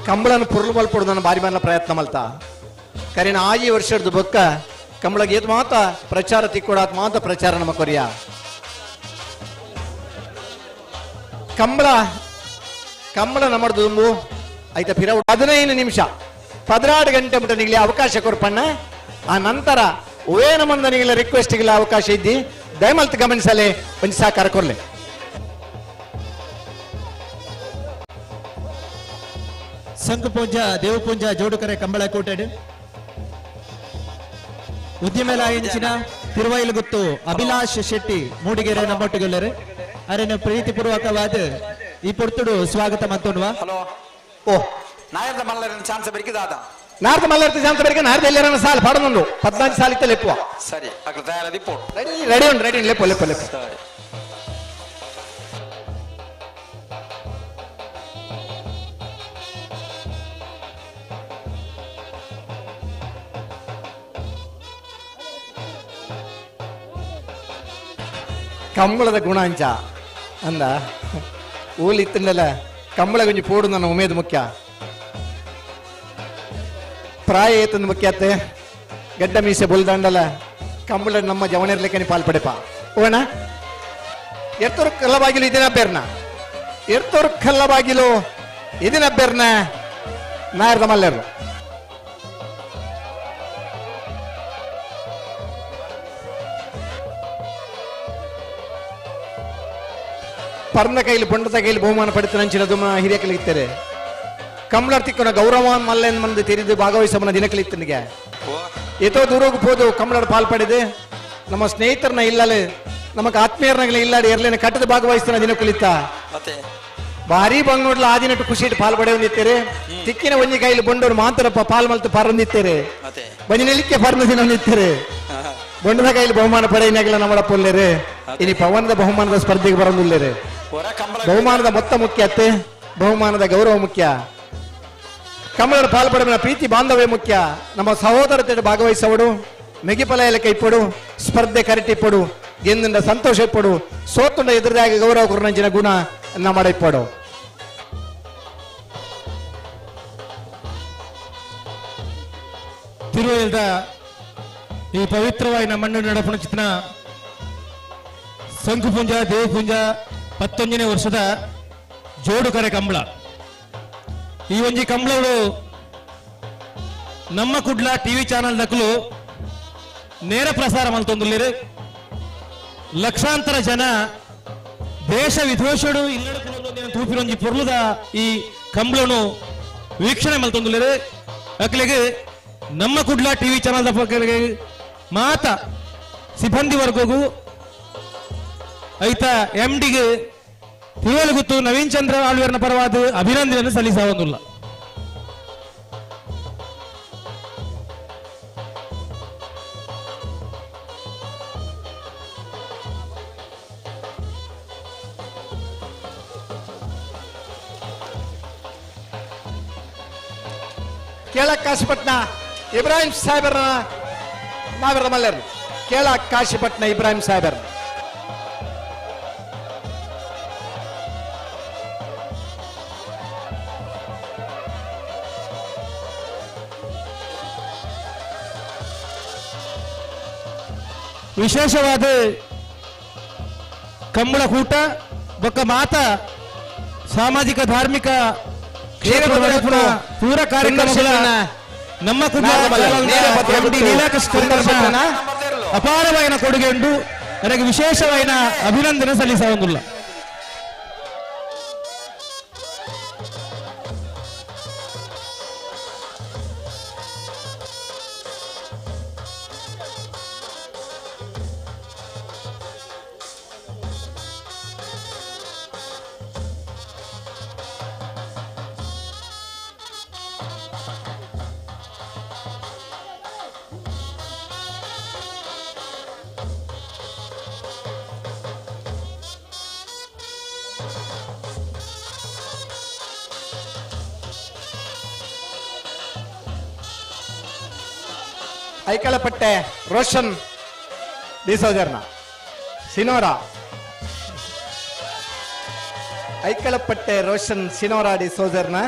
ಕಂಬಳನ್ನು ಪುರ್ಲು ಮಲ್ಪೊಡು ನನ್ನ ಬಾರಿ ಮಲ್ಲ ಪ್ರಯತ್ನ ಮಲ್ತ ಕರಿನ ಆಜಿ ವರ್ಷದ ಬೊಕ್ಕ ಕಂಬಳಗೆ ಏತ್ ಮಾತ ಪ್ರಚಾರ ತಿಕ್ಕೊಡಾತ್ ಮಾತ ಪ್ರಚಾರ ನಮ್ಮ ಕೊರಿಯ ಕಂಬಳ ಕಂಬಳ ನಮ್ಮದು ದುಂಬು ಆಯ್ತಾ ಪಿರ 15 ನಿಮಿಷ 16 ಗಂಟೆ ಮುಟ್ಟ ನಿಗಲಿ ಅವಕಾಶ ಕೊರ್ಪಣ್ಣ. ಆ ನಂತರ ಓವೇನ ಮಂದ ನಿಗಲ ರಿಕ್ವೆಸ್ಟ್ ಅವಕಾಶ ಇದ್ದಿ ದಯಮಲ್ತ್ ಗಮನಿಸಲೆ ಒಂದು ಸಹಕಾರ ಕೊರ್ಲೆ. ಸಂಕಪೂಂಜ ದೇವಪೂಂಜ ಜೋಡುಕರೆ ಕಂಬಳ ಕೂಟೆಡ್ ಉದ್ಯಮೆಲಾಯಿಂಚಿನ ತಿರುವೈಲುಗುತ್ತು ಅಭಿಲಾಷ್ ಶೆಟ್ಟಿ ಮೂಡಿಗೆರೆ ನಮ್ಮೊಟ್ಟಿಗೊಲ್ಲರು ಅರೆನ ಪ್ರೀತಿಪೂರ್ವಕವಾದ ಈ ಪೊರ್ತುಡು ಸ್ವಾಗತ ಮಂತುನ್ವಾ. ಹಲೋ ಓ ನಾಯರ್ದ ಮಲ್ಲರನ ಚಾನ್ಸ್ ಬೆರಿಕಿದಾದ ನಾರ್ದ ಮಲ್ಲರ ಚಾನ್ಸ್ ಬೆರಿಕೆ ನಾರ್ದ ಎಲ್ಲರನ ಸಾಲ್ ಪಾಡೊಂದು 14 ಸಾಲ್ ಇತ್ತ ಲೆಪ್ಪುವ. ಸರಿ ಅಗ್ಲ ತಯಾರದಿ ಪೋಟ್ ರೆಡಿ ರೆಡಿ ಉಂಟು ರೆಡಿ ಲೆಪ್ಪು ಲೆಪ್ಪು ಲೆಪ್ಪು. ಸರಿ ಕಂಬಳದ ಗುಣಾಂಚ ಅಂದ ಊಲಿ ಇತ್ತಂಡಲ್ಲ ಕಂಬಳ ಗುಂಜಿ ಪೋಡು ನನ್ನ ಉಮೇದು ಮುಖ್ಯ ಪ್ರಾಯ ಏತಂದು ಮುಖ್ಯ ಅತ್ತೆ ಗಡ್ಡ ಮೀಸೆ ಬುಲ್ದಾಂಡಲ ಕಂಬಳ ನಮ್ಮ ಜವನಿರ್ಲಿಕ್ಕನಿ ಪಾಲ್ ಪಡೆಪ ಓಣ ಎರ್ತೋರ್ ಕಲ್ಲಬಾಗಿಲು ಇದಿನ ಬೇರ್ನ ಎರ್ತೋರ್ ಕಲ್ಲಬಾಗಿಲು ಇದಿನ ಬೇರ್ನ ನಾಯರ್ದ ಮಲ್ಲೆರ್ಲು. ಪರ್ನ ಕೈಲಿ ಬೊಂಡದ ಕೈಲಿ ಬಹುಮಾನ ಪಡೆತನಂಚಿನ ದುಮ ಹಿರಿಯ ಕಲಿಯುತ್ತಾರೆ ಕಮಲರ್ ತಿಕ್ಕನ ಗೌರವ ಮಲ್ಲೆನ್ ಮಂದು ತೆರೆದು ಭಾಗವಹಿಸಮನ ದಿನಕಲಿತ್ತನಿಗೆ ಏತೋ ದೂರೋಗು ಪೋದು ಕಮಲರ್ ಪಾಲ್ ಪಡೆದು ನಮ್ಮ ಸ್ನೇಹಿತರನ್ನ ಇಲ್ಲಲೆ ನಮಗ್ ಆತ್ಮೀಯರನ್ನ ಇಲ್ಲಾಡಿ ಎರ್ಲೇನ ಕಟ್ಟದ ಭಾಗವಹಿಸ್ತಾನ ದಿನಕಲಿತ್ತ ಭಾರಿ ಬಂಗ್ ನೋಡ್ಲ ಆ ದಿನಟ್ಟು ಖುಷಿ ಪಾಲ್ ಪಡೆಯೊಂದಿತ್ತೇರೆ ತಿಕ್ಕಿನ ಒಂಜಿ ಕೈಲಿ ಬೊಂಡೋರು ಮಾಂತರಪ್ಪ ಪಾಲ್ ಮಲ್ತು ಪಾರೊಂದಿತ್ತೇರೆ ಬಂಜಿನಲಿಕ್ಕೆ ಪರ್ನ ದಿನ ಒಂದಿತ್ತೇರೆ ಬೊಂಡದ ಕೈಲಿ ಬಹುಮಾನ ಪಡೆಯಿನಾಗಲ ನಮ್ಮಡ ಪೊಲ್ಲೇರೆ ಇನಿ ಪವನದ ಬಹುಮಾನದ ಸ್ಪರ್ಧೆಗೆ ಬರೋದಿಲ್ಲೇರೆ. ಬಹುಮಾನದ ಮೊತ್ತ ಮುಖ್ಯ ಅತ್ತೆ, ಬಹುಮಾನದ ಗೌರವ ಮುಖ್ಯ, ಕಮಲರ ಪಾಲ್ಪಡಮಿನ ಪ್ರೀತಿ ಬಾಂಧವ್ಯ ಮುಖ್ಯ. ನಮ್ಮ ಸಹೋದರತೆ ಭಾಗವಹಿಸವಡು ಮೆಗಿಪಲ ಕೈಪಡು ಸ್ಪರ್ಧೆ ಕರೆಟಿಪ್ಪಡು ಗೆಂದಿಂದ ಸಂತೋಷ ಇಪ್ಪಡು ಸೋತುಂಡ ಎದುರಾಗಿ ಗೌರವ ಕುರ್ನಂಚಿನ ಗುಣ ನಮ್ಮ ಇಪ್ಪಡು. ತಿರುವೈಲ್ದ ಈ ಪವಿತ್ರವಾಯಿನ ಮಣ್ಣು ನಡಪುಣ ಚಿತ್ರ ಶಂಕುಪುಂಜ ದೇವಪುಂಜ 19ನೇ ವರ್ಷದ ಜೋಡುಕರೆ ಕಂಬಳ. ಈ ಒಂಜಿ ಕಂಬಳಗಳು ನಮ್ಮ ಕುಡ್ಲ ಟಿವಿ ಚಾನೆಲ್ ದಕ್ಕಲು ನೇರ ಪ್ರಸಾರ ಮಲ್ತೊಂದುಲ್ಲೇರು. ಲಕ್ಷಾಂತರ ಜನ ದೇಶ ವಿದೇಶಡು ಇಲ್ಲಡ ತೂಪಿರೊಂಜಿ ಪೊರ್ಲುದ ಈ ಕಂಬಳನು ವೀಕ್ಷಣೆ ಮಲ್ತೊಂದುಲ್ಲೇರು. ಅಕ್ಲೆಗೆ ನಮ್ಮ ಕುಡ್ಲ ಟಿವಿ ಚಾನೆಲ್ ದಕ್ಕಲಿಗೆ ಮಾತ ಸಿಬ್ಬಂದಿ ವರ್ಗಗೂ ಐತ ಎಂ ಡಿಗೆ ತಿರುವಲಗುತ್ತು ನವೀನ್ ಚಂದ್ರ ಆಳ್ವೇರ್ನ ಪರವಾದ ಅಭಿನಂದನೆ ಸಲ್ಲಿಸವೊಂದುಲ್ಲ. ಕೇಳ ಕಾಶಿಪಟ್ನ ಇಬ್ರಾಹಿಂ ಸಾಹೇಬರ್ನ ನಾವಿರದ ಮಲ್ಲರು ಕೇಳ ಕಾಶಿಪಟ್ನ ಇಬ್ರಾಹಿಂ ಸಾಹೇಬರ್. ವಿಶೇಷವಾದ ಕಂಬಳ ಕೂಟ ಬೊಕ್ಕ ಮಾತ ಸಾಮಾಜಿಕ ಧಾರ್ಮಿಕ ಪೂರ ಕಾರ್ಯಕ್ರಮಗಳ ನಮ್ಮ ಅಪಾರವಾದ ಕೊಡುಗೆ ಉಂಟು. ನನಗೆ ವಿಶೇಷವಾದ ಅಭಿನಂದನೆ ಸಲ್ಲಿಸವೊಂದುಲ್ಲ. ಐಕಳಪಟ್ಟೆ ರೋಷನ್ ಡಿಸೋಜರ್ನ ಸಿನೋರಾ ಐಕಳಪಟ್ಟೆ ರೋಷನ್ ಸಿನೋರಾ ಡಿಸೋಜರ್ನ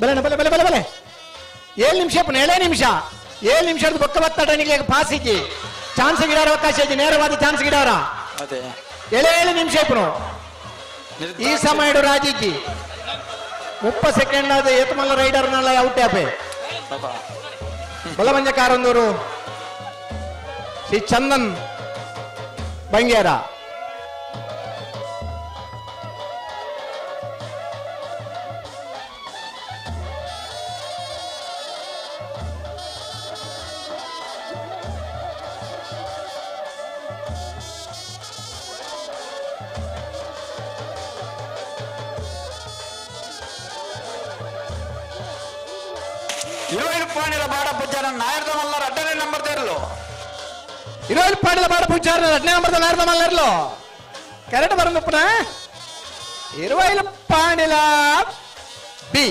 ಬಲೆ ಬಲೆ ಬಲೆ ಬಲೆ ಬಲೆ 7 ನಿಮಿಷ 7 ನಿಮಿಷ 7 ನಿಮಿಷದ ಬೊಕ್ಕ ಬತ್ತಾಟ ನಿಮಗೆ ಪಾಸ್ ಇಜ್ಜಿ ಚಾನ್ಸ್ ಗಿಡಾರ ಅವಕಾಶ ಇಜ್ಜಿ ನೇರವಾದ ಚಾನ್ಸ್ ಗಿಡಾರ 7 ನಿಮಿಷ ಇಪ್ಪನು ಈ ಸಮಯ ರಾಜಿಜ್ಜಿ 30 ಸೆಕೆಂಡ್ ಆದ ಏತಮಲ್ಲ ರೈಡರ್ನೆಲ್ಲ ಔಟ್ ಆಪೆ. ಬಲಮಂಜ ಕಾರಂದೂರು ಶ್ರೀ ಚಂದನ್ ಬಂಗೇರ. ಇರುವಲ್ಲಿ ಪಾಡಿಲ ಬಾಡ ಪೂಜಾರ 2ನೇ number ನಾಯರ್ದ ಮಲ್ಲರ್ಲು correct ಬರಂದಪ್ಪನ Iruvail Panila B.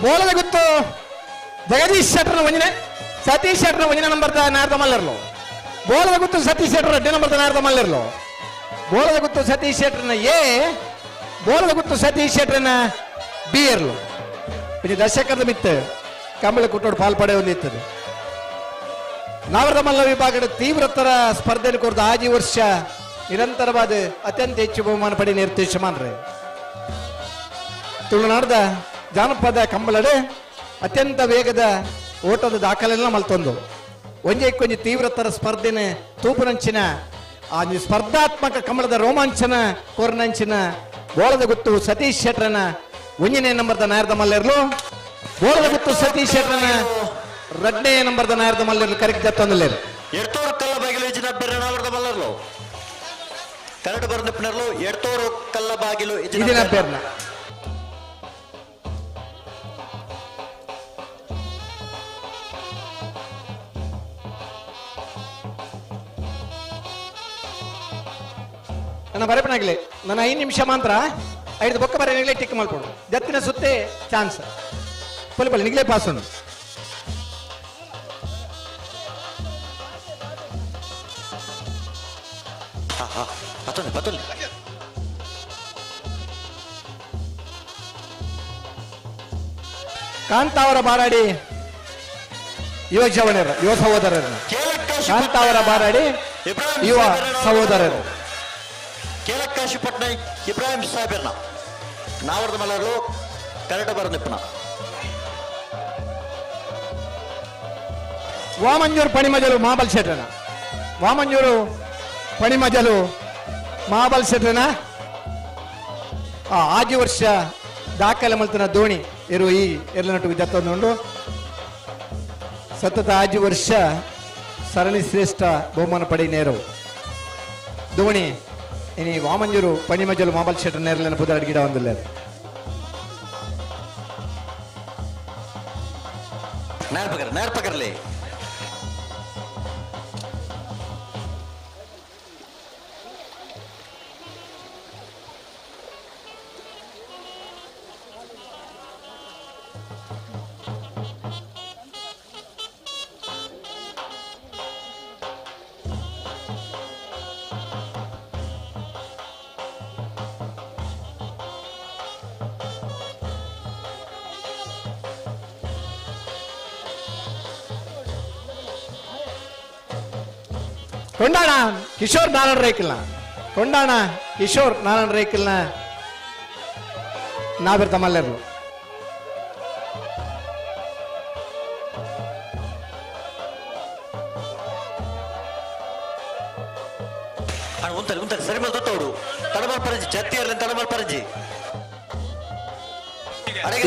Bolada ಗುತ್ತು ಜಗದೀಶ್ ಶೆಟ್ಟರ್ನ ಒಂಜಿನ ಸತೀಶ್ ಶೆಟ್ಟರ್ನ ಒಂಜಿನ ನಂಬರ್ ನಾರ್ದ ಮಲ್ಲರ್ಲು. ಬೋಲದ ಗುತ್ತು ಸತೀಶ್ ಶೆಟ್ಟರ್ 2 ನಂಬರ್ ನಾರ್ದ ಮಲ್ಲರ್ಲು. ಬೋಲದ ಗುತ್ತು ಸತೀಶ್ ಶೆಟ್ಟರ್ನ ಎ, ಬೋಲದ ಗುತ್ತು ಸತೀಶ್ ಶೆಟ್ಟರ್ನ ಬಿ ಎರ್ಲು. ಇದು ದರ್ಶಕರದ ಮಿತ್ತು ಕಂಬಳ ಕುಟ್ಟೋಡು ಪಾಲ್ಪಡೆ ಹೊಂದಿತ್ತದೆ. ನಾವರದ ಮಲ್ಲ ವಿಭಾಗದ ತೀವ್ರತರ ಸ್ಪರ್ಧೆಯನ್ನು ಕೊರದು ಆಜಿ ವರ್ಷ ನಿರಂತರವಾದ ಅತ್ಯಂತ ಹೆಚ್ಚು ಬಹುಮಾನ ಪಡೆ ನಿರ್ದೇಶಮಾನ್ರೆ. ತುಳುನಾಡದ ಜಾನಪದ ಕಂಬಳಡೆ ಅತ್ಯಂತ ವೇಗದ ಓಟದ ದಾಖಲೆಲ್ಲ ಮಲ್ತೊಂದು ಒಂಜೆಕ್ಕೊಂಜಿ ತೀವ್ರತರ ಸ್ಪರ್ಧೆನೆ ತೂಪುನಂಚಿನ ಆ ಸ್ಪರ್ಧಾತ್ಮಕ ಕಂಬಳದ ರೋಮಾಂಚನ ಕೋರ್ನಂಚಿನ ಗೋಳದ ಗುತ್ತು ಸತೀಶ್ ಶೆಟ್ಟರನ 1ನೇ ನಂಬರ್ದ ನಾಯರ್ದ ಮಲ್ಲೆರ್ಲು. ಗೋಳದ ಗುತ್ತು ಸತೀಶ್ ಶೆಟ್ಟರನ 2ನೇ ನಂಬರ್ದ ನಾಯರ್ದ ಮಲ್ಲೆರ್ಲು ಕರೆಕ್ಟ್ ಜತ್ತೊಂದಲ್ಲೇರು. ಎಡ್ತೂರು ಕಲ್ಲ ಬಾಗಿಲು ಇಜಿನ ಬೆರ್ನ ಮಲ್ಲರ್ಲು. ಕರಡು ಬರ್ನಪ್ನರ್ಲು ಎಡ್ತೂರು ಕಲ್ಲ ಬಾಗಿಲು ಇಜಿನ ಬೆರ್ನ. ನನ್ನ ಬರಪನಾಗಲಿ ನನ್ನ 5 ನಿಮಿಷ ಮಾತ್ರ 5 ಬೊಕ್ಕ ಬರ ನಿಗ್ಲೇ ಟಿಕ್ ಮಾಡ್ಕೊಂಡು ಜತ್ತಿನ ಸುತ್ತೆ ಚಾನ್ಸ್ ಪೊಲಿ ಪೊಲಿ ನಿಗ್ಲೇ ಪಾಸ್ ಉಂಡು. ಕಾಂತಾವರ ಬಾರಾಡಿ ಯುವ ಜವನರು ಯುವ ಸಹೋದರರು. ಕಾಂತಾವರ ಬಾರಾಡಿ ಯುವ ಸಹೋದರರು ಕೇಲಕ್ಕಾಶಿ ಪಟ್ನಾಯಕ್ ಇಬ್ರಾಹಿಂ ಸಾಹೇಬರ್ನ ನಾವರದ ಮಲ್ಲರು ಕರಡ ಬರ ನಿಪ್ಪನ. ವಾಮಂಜೂರು ಪಣಿಮಜಲು ಮಹಾಬಲ್ ಶೆಟ್ಟರನ. ವಾಮಂಜೂರು ಪಣಿಮಜಲು ಮಹಾಬಲ್ ಶೆಟ್ಟರನ ಆಜಿ ವರ್ಷ ದಾಖಲೆ ಮಲ್ತನ ದೋಣಿ ಇರುವ ಈ ಎರಲನಟು ಜತ್ತೊಂದುಂಡು. ಸತತ ಆಜಿ ವರ್ಷ ಸರಣಿ ಶ್ರೇಷ್ಠ ಬಹುಮಾನ ಪಡೆ ನೇರವು ದೋಣಿ ಇನಿ ವಾಮಂಜೂರು ಪಣಿಮಜಲು ಮಹಾಬಲ್ ಶೆಟ್ಟರ್ ನೇರಲಿನ ಪುದರ್ ಗಿಡ ಹೊಂದಿಲ್ಲ. ನೇರ್ಪಗರ್ಲಿ ಕೊಂಡಾಣ ಕಿಶೋರ್ ನಾರಾಯಣ ರೇಖಲ್ನ. ಕೊಂಡಾಣ ಕಿಶೋರ್ ನಾರಾಯಣ ರೇಖಲ್ನ ನಾವಿರ್ತ ಮಲ್ಲರು. ಉಂತಲಿ ಉಂತಲಿ ಸರಿ ಮೇಲೆ ತೊತ್ತೋಡು ತಡಮಲ್ ಪರಂಜಿ ಜತ್ತಿಯರ್ಲಿ ತಡಮಲ್ ಪರಂಜಿ.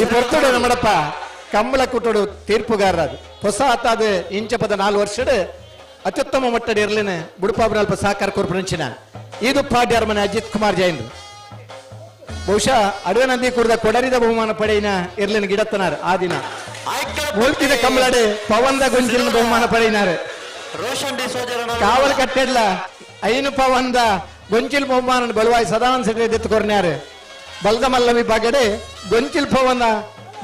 ಈ ಪೊರ್ತುಡು ನಮ್ಮಡಪ್ಪ ಕಂಬಳ ಕುಟ್ಟೋಡು ತೀರ್ಪುಗಾರರಾದ ಹೊಸ ಆತಾದ ಇಂಚಪದ 4 ವರ್ಷಡ್ ಅತ್ಯುತ್ತಮ ಮಟ್ಟದ ಇರಲಿನ ಬುಡುಪಾಬ್ರಲ್ಪ ಸಹಕಾರ ಕೊರ್ಪುನಂಚಿನ ಇದು ಪಾಡ್ಯಾರ ಮನೆ ಅಜಿತ್ ಕುಮಾರ್ ಜೈನ್. ಬಹುಶಃ ಅಡವೆ ನಂದಿ ಕುಡಿದ ಕೊಡರಿದ ಬಹುಮಾನ ಪಡೆಯಿನ ಇರ್ಲಿನ ಗಿಡತ್ತನಾರ್ ಆ ದಿನ ಮುಲ್ಕಿದ ಕಂಬಳಡೆ ಪವನ್ದ ಗೊಂಚಿಲಿನ ಬಹುಮಾನ ಪಡೆಯಿನಾರು. ಕಾವಲ್ ಕಟ್ಟೆಡ್ಲ 5 ಪವನ್ದ ಗೊಂಚಿಲ್ ಬಹುಮಾನ ಬಲವಾಯಿ ಸದಾನಂದ ಶೆಟ್ಟಿ ದೆತ್ತು ಕೊರ್ನ್ಯಾರು. ಬಲ್ದಮಲ್ಲ ವಿಭಾಗಡೆ ಗೊಂಚಿಲ್ ಪವನ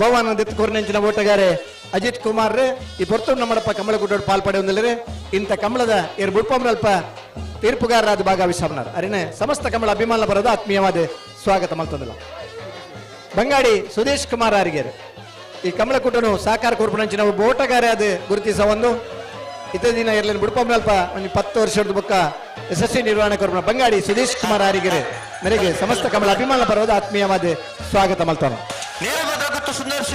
ಬಹುಮಾನ ದೆತ್ತು ಕೊರ್ನೆಂಚಿನ ಓಟಗಾರೆ ಅಜಿತ್ ಕುಮಾರ್. ಈ ಪೊರ್ತು ನಮ್ಮಡಪ್ಪ ಕಮಲ ಗುಡ್ಡೋಡು ಪಾಲ್ಪಡೆ ಹೊಂದಿಲ್ಲರೆ. ಇಂಥ ಕಮಲದ ಏರ್ ಬುಡ್ಪಂಬ್ರಲ್ಪ ತೀರ್ಪುಗಾರರಾದ ಭಾಗವಹಿಸಮ್ನಾರ್ ಅರಿನೆ ಸಮಸ್ತ ಕಮಲ ಅಭಿಮಾನ ಬರೋದು ಆತ್ಮೀಯವಾದ ಸ್ವಾಗತ ಮಲ್ತಂದಿಲ್ಲ. ಬಂಗಾಡಿ ಸುದೇಶ್ ಕುಮಾರ್ ಆರಿಗೇರು ಈ ಕಮಲಕೂಟನು ಸಹಕಾರ ಕೊರ್ಪುನಂಚಿನ ಒಬ್ಬ ಓಟಗಾರ ಅದು ಗುರುತಿಸ ಒಂದು ಇತ ದಿನ ಇರಲಿನ ಬುಡ್ಪಂಬ್ರಲ್ಪ ಒಂದು 10 ವರ್ಷದ ಬೊಕ್ಕ ಯಶಸ್ವಿ ನಿರ್ವಹಣೆ ಕೊರ್ಪುನ ಬಂಗಾಡಿ ಸುದೇಶ್ ಕುಮಾರ್ ಆರಿಗೇರು ಮೇರೆಗೆ ಸಮಸ್ತ ಕಮಲ ಅಭಿಮಾನ ಬರೋದು ಆತ್ಮೀಯವಾದ ಸ್ವಾಗತ ಮಲ್ತಾನ. ಸುಂದರ್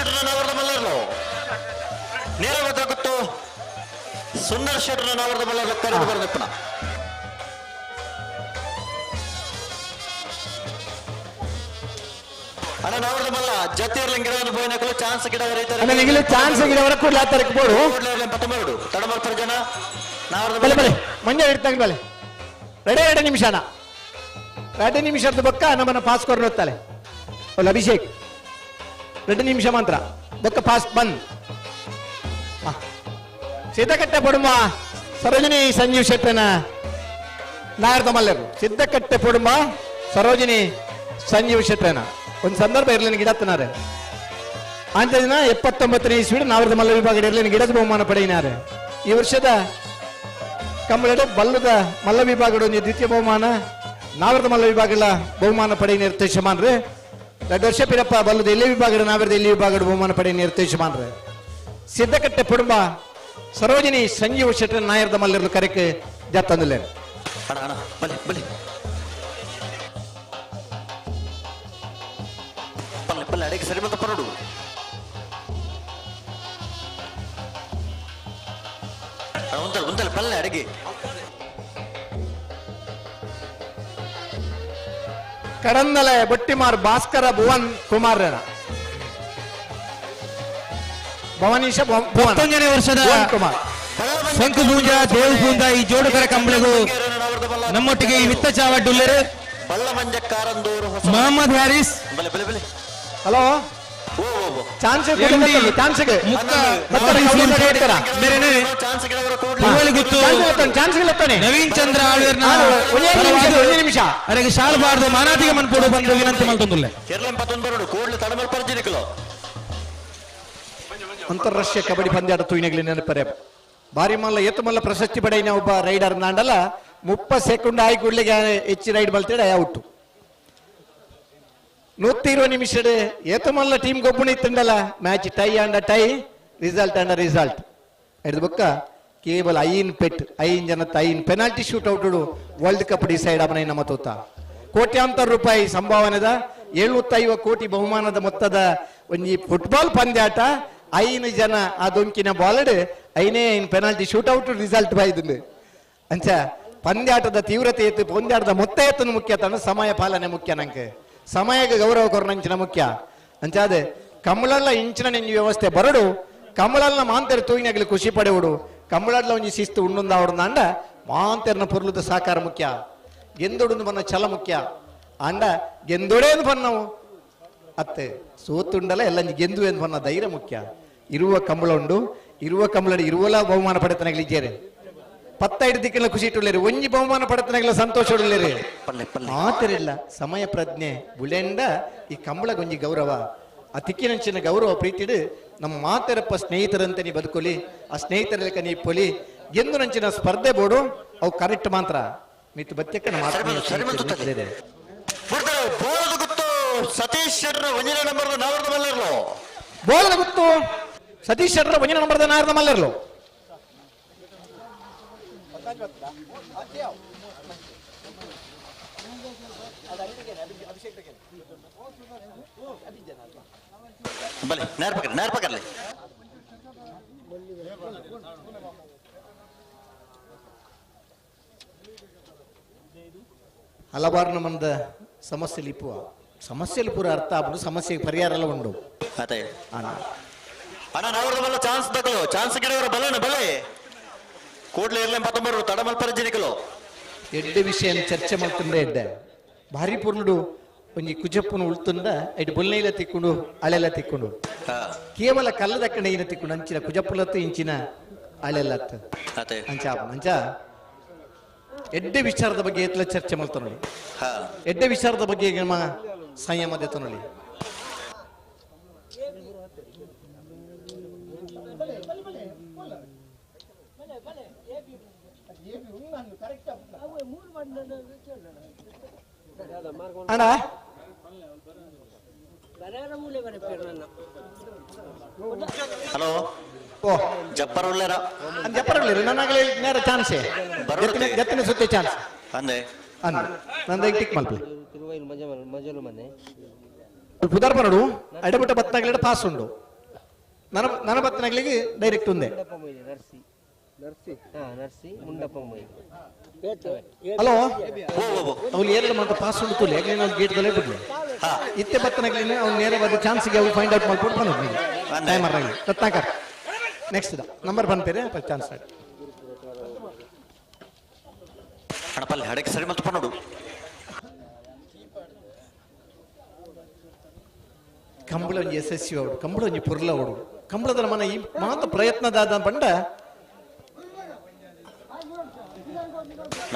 ಶೆಟ್ಟರ್ ನಾವರದ ಮಲ್ಲರು ಕರೆದು ಬರದಪ್ಪನ. ಅಣ್ಣ ನಾವರದ ಮಲ್ಲ ಜತಿಯರ್ಲಿಂಗ್ ಗಿಡವನ್ನು ಬೋಯಿನಕಲು ಚಾನ್ಸ್ ಗಿಡ ಅಣ್ಣ ನಿಗಲು ಚಾನ್ಸ್ ಗಿಡವರ ಕೂಡಲೇ ಆತರಕ್ಕೆ ಬೋಡು ಪತ್ತೊಂಬತ್ತು ತಡಮಲ್ಪರ ಜನ ನಾವರದ ಬಲೆ ಬಲೆ ಮಂಜ ಇಡ್ತಾಗ ಬಲೆ ರೆಡಿ 2 ನಿಮಿಷ ಅಣ್ಣ 2 ನಿಮಿಷದ ಬೊಕ್ಕ ನಮ್ಮನ್ನ ಪಾಸ್ ಕೊರ್ನು ಹೋಗ್ತಾಳೆ ಒಲ್ಲ ಅಭಿಷೇಕ್ 2 ನಿಮಿಷ ಮಾತ್ರ ಬೊಕ್ಕ ಪಾಸ್ ಬಂದ್. ಸಿದ್ದಕಟ್ಟೆ ಪೊಡುಮ ಸರೋಜಿನಿ ಸಂಜೀವ್ ಶೆಟ್ಟನ ನಾಯರ್ದ ಮಲ್ಲರು. ಸಿದ್ದಕಟ್ಟೆ ಪೊಡುಮ ಸರೋಜಿನಿ ಸಂಜೀವ್ ಶೆಟ್ಟನ ಒಂದು ಸಂದರ್ಭ ಇರಲಿ ಗಿಡತ್ತನಾರೆ. ಅಂತ ದಿನ 79ನೇ ಇಸ್ವಿಡ್ ನಾವರದ ಮಲ್ಲ ವಿಭಾಗ ಇರಲಿ ಗಿಡದ ಬಹುಮಾನ ಪಡೆಯಿನಾರೆ. ಈ ವರ್ಷದ ಕಂಬಳಡು ಬಲ್ಲದ ಮಲ್ಲ ವಿಭಾಗದ ದ್ವಿತೀಯ ಬಹುಮಾನ ನಾವರದ ಮಲ್ಲ ವಿಭಾಗಗಳ ಬಹುಮಾನ ಪಡೆಯ ನಿರ್ದೇಶಮಾನ್ರಿ. 2 ವರ್ಷ ಪಿರಪ್ಪ ಬಲ್ಲದ ಎಲ್ಲಿ ವಿಭಾಗದ ನಾವರದ ಎಲ್ಲಿ ವಿಭಾಗದ ಬಹುಮಾನ ಪಡೆಯ ನಿರ್ದೇಶಮಾನ್ರಿ. ಸಿದ್ದಕಟ್ಟೆ ಕುಟುಂಬ ಸರೋಜಿನಿ ಸಂಜೀವ ಶೆಟ್ಟರ್ ನಾಯರ್ದ ಮಲ್ಲರು ಕರೆಕ್ ಜತ್ತಂದುಲ್ಲೆ. ಅಣ್ಣ ಅಣ್ಣ ಬಲೆ ಬಲೆ ಪಲ್ಲೆ ಪಲ್ಲೆ ಅಡಿಗೆ ಸರಿ ಮತ್ತೆ ಪರಡು ಉಂತಲ್ಲ ಉಂತಲ್ಲ ಪಲ್ಲೆ ಅಡಿಗೆ. ಕಡಂದಲೆ ಬಟ್ಟಿಮಾರ್ ಭಾಸ್ಕರ ಭುವನ್ ಕುಮಾರ್ ಭವನೀಶ 19ನೇ ವರ್ಷದ ಕುಮಾರ್ ಶಂಕುಪೂಂಜ ದೇವಪೂಂಜ ಈ ಜೋಡುಕರ ಕಂಬಳಿಗೂ ನಮ್ಮೊಟ್ಟಿಗೆ ಈ ವಿತ್ತ ಚಾವಡ್ಡುಲ್ಲರು Mohammed Haris. Hello chance chance Naveen Chandra ಆಳ್ವೇರ್ನ ನಿಮಿಷ ಅರೆಗೆ ಶಾಲ್ ಬಾರ್ದು ಮಾನಾದಿಗೆ ಮನ್ಪೋಡು ಬಂದು ವಿನಂತಿ ಮಲ್ತೊಂದುಲ್ಲೆ. ಅಂತಾರಾಷ್ಟ್ರೀಯ ಕಬಡ್ಡಿ ಪಂದ್ಯಾಟ ತೂಯಿನಗಲಿ ನೆನಪರೆ ಬಾರಿ ಮಲ್ಲ ಏತು ಮಲ್ಲ ಪ್ರಶಸ್ತಿ ಪಡೆಯಿನ ಒಬ್ಬ ರೈಡರ್ ನಾಂಡಲ 30 ಸೆಕೆಂಡ್ ಆಯಿ ಕೂಡ್ಲಿಗೆ ಹೆಚ್ಚು ರೈಡ್ ಬಲ್ತೇಡ ಔಟು. 120 ನಿಮಿಷ ಏತು ಮಲ್ಲ ಟೀಮ್ ಗೊಬ್ಬುಣ ಇತ್ತಂಡಲ ಮ್ಯಾಚ್ ಟೈ ಅಂಡ ಟೈ ರಿಸಲ್ಟ್ ಅಂಡ ರಿಸಲ್ಟ್ ಹಿಡಿದು ಬೊಕ್ಕ ಕೇವಲ 5 ಪೆಟ್ 5 ಜನತ್ತ 5 penalty shoot out world cup decide ಅವನ ನಮ್ಮ ತೋತ. ಕೋಟ್ಯಾಂತರ ರೂಪಾಯಿ ಸಂಭಾವನೆದ 750 ಕೋಟಿ ಬಹುಮಾನದ ಮೊತ್ತದ ಒಂಜಿ ಫುಟ್ಬಾಲ್ ಪಂದ್ಯಾಟ 5 ಜನ ಆ ದೊಂಕಿನ ಬಾಲಡ್ 5 ಪೆನಾಲ್ಟಿ ಶೂಟ್ಔಟ್ ರಿಸಲ್ಟ್ ಬಾಯ್ದು. ಅಂಚ ಪಂದ್ಯಾಟದ ತೀವ್ರತೆ ಎತ್ತು ಪಂದ್ಯಾಟದ ಮೊತ್ತ ಎತ್ತನು ಮುಖ್ಯ ತನ್ನ ಸಮಯ ಪಾಲನೆ ಮುಖ್ಯ ನಂಗೆ ಸಮಯಕ್ಕೆ ಗೌರವ ಕೊರನಂಚಿನ ಮುಖ್ಯ. ಅಂಚ ಅದೇ ಕಮಲಲ್ಲ ಇಂಚಿನ ನೆಂಜಿ ವ್ಯವಸ್ಥೆ ಬರಡು ಕಮಲಲ್ಲ ಮಾಂತರು ತೂಯಿನಾಗಲಿ ಖುಷಿ ಪಡೆಯುಡು ಕಮಲಲ್ಲ ಒಂಜಿ ಶಿಸ್ತು ಉಂಡುಂದಾವಡು ಅಂಡ ಮಾಂತರ್ನ ಪೊರ್ಲುದ ಸಾಕಾರ ಮುಖ್ಯ ಗೆಂದೊಡು ಬನ್ನ ಛಲ ಮುಖ್ಯ ಅಂಡ ಗೆಂದೊಡೇನು ಬನ್ನವು ಅತ್ತೆ ಸೋತುಂಡಲ ಎಲ್ಲ ಗೆಂದು ಎಂದು ಬನ್ನ ಧೈರ್ಯ ಮುಖ್ಯ. ಇರುವ ಕಂಬಳ ಉಂಡು ಇರುವ ಕಂಬಳ ಇರುವಲ ಬಹುಮಾನ ಪಡೆತನಗಲಿ ಜೇರೆ 15 ದಿಕ್ಕಿನ ಖುಷಿ ಇಟ್ಟುಳ್ಳೇರಿ ಒಂಜಿ ಬಹುಮಾನ ಪಡೆತನಗಲ ಸಂತೋಷ ಉಳ್ಳೇರಿ ಮಾತರಿಲ್ಲ ಸಮಯ ಪ್ರಜ್ಞೆ ಬುಲೆಂಡ ಈ ಕಂಬಳಗೊಂಜಿ ಗೌರವ ಆ ತಿಕ್ಕಿನಂಚಿನ ಗೌರವ ಪ್ರೀತಿಡು ನಮ್ಮ ಮಾತರಪ್ಪ ಸ್ನೇಹಿತರಂತೆ ನೀ ಬದುಕೊಲಿ ಆ ಸ್ನೇಹಿತರ ಲೆಕ್ಕ ನೀ ಪೊಲಿ ಗೆಂದು ನಂಚಿನ ಸ್ಪರ್ಧೆ ಬೋಡು ಅವು ಕರೆಕ್ಟ್ ಮಾತ್ರ ಮಿತ್ತು ಬತ್ಯಕ್ಕ ಸತೀಶ್ ಶೆಟ್ಟರ್ ಒಂಜನೇ ನಂಬರ್ದ ನಾವರದ ಮಲ್ಲರ್ಲು ಬೋಲದ ಗೊತ್ತು ಸತೀಶ್ ಶೆಟ್ಟರ್ ಒಂಜನೇ ನಂಬರ್ದ ನಾವರದ ಮಲ್ಲರ್ಲು. ಬಲೆ ನೇರ ಪಕ್ಕರ್ಲಿ ನೇರ ಪಕ್ಕರ್ಲಿ ಹಲವಾರು ನಮ್ಮದ ಸಮಸ್ಯೆ ಇಪ್ಪುವ ಸಮಸ್ಯೆಲಿ ಪೂರ ಅರ್ಥ ಆಗ್ಬಿಡು ಸಮಸ್ಯೆಗೆ ಪರಿಹಾರ ಎಲ್ಲ ಉಂಡು. ಅಣ್ಣ ನಾವರದ ಮಲ್ಲ ಚಾನ್ಸ್ ತಗೊಳ್ಳೋ ಚಾನ್ಸ್ ಗಿಡವರ ಬಲನ ಬಲೆ ಕೂಡ್ಲೆ ಇರ್ಲಿ 19 ತಡಮಲ್ ಪರಿಜಿನಿಕಲು ಎಡ್ಡೆ ವಿಷಯ ಚರ್ಚೆ ಮಾಡ್ತಂದ್ರೆ ಎಡ್ಡೆ ಭಾರಿ ಪೂರ್ಣಡು ಒಂಜಿ ಕುಜಪ್ಪನ ಉಳ್ತುಂಡ ಐಟ್ ಬೊಲ್ನೈಲ ತಿಕ್ಕೊಂಡು ಅಳೆಲ್ಲ ತಿಕ್ಕೊಂಡು ಕೇವಲ ಕಲ್ಲದ ಕಡೆಯಿನ ತಿಕ್ಕೊಂಡು ಅಂಚಿನ ಕುಜಪ್ಪುಲತ್ತು ಇಂಚಿನ ಅಳೆಲ್ಲತ್ತು ಅಂಚ ಅಂಚ ಎಡ್ಡೆ ವಿಚಾರದ ಬಗ್ಗೆ ಎತ್ಲ ಚರ್ಚೆ ಮಾಡ್ತಾನೊಳಿ ಎಡ್ಡೆ ವಿಚಾರದ ಬಗ್ಗೆ ನಮ್ಮ ಸಂಯಮ ದೆತ್ತನೊಳಿ. ಅಣ್ಣ ಹಲೋ ಓ ಜಪ್ಪರ್ ಉಳ್ಳೇರ ಜಪ್ಪರ್ ಉಳ್ಳೇರ ನನ್ನಾಗಲೇ ನೇರ ಚಾನ್ಸ್ ಜತ್ತಿನ ಸುತ್ತೆ ಚಾನ್ಸ್ ಅಂದೆ ಅಂದೆ ನಂದ ಟಿಕ್ ಮಲ್ಪಿ ಪುದರ್ ಬರಡು ಅಡಬಿಟ್ಟ ಬತ್ತನಾಗಲಿಡ ಪಾಸ್ ಉಂಡು ನನ್ನ ನನ್ನ ಬತ್ತನಾಗಲಿಗೆ ಡೈರೆಕ್ಟ್ ಉಂದೆ. ಹಲೋ ಅವ್ನು ಏನೆಲ್ಲ ಮಾತ್ರ ಪಾಸ್ ಉಂಟು ತುಲಿ ಯಾಕೆ ನಾವು ಗೇಟ್ ದಲ್ಲೇ ಬಿಡ್ಲಿ ಇತ್ತೆ ಬತ್ತನಾಗಲಿ ಅವ್ನು ನೇರವಾದ ಚಾನ್ಸ್ಗೆ ಅವ್ನು ಫೈಂಡ್ ಔಟ್ ಮಾಡ್ಕೊಂಡು ಬಂದ್ರು ಟೈಮ್ ಆಗಲಿ ರತ್ನಾಕರ್ ನೆಕ್ಸ್ಟ್ ನಂಬರ್ ಬಂದ್ಪೇರೆ ಚಾನ್ಸ್ ಅಣಪಲ್ಲಿ ಹಡಕ್ಕೆ ಸರಿ ಮತ್ತು ಪನ್ನೋಡು ಕಂಬಳ ಒಂಜಿ ಯಶಸ್ವಿ ಅವಡು ಕಂಬಳ ಒಂಜಿ ಪೊರ್ಲ ಅವಡು ಕಂಬಳದ ಮನ ಈ ಮಾತ ಪ್ರಯತ್ನದಾದ ಬಂಡ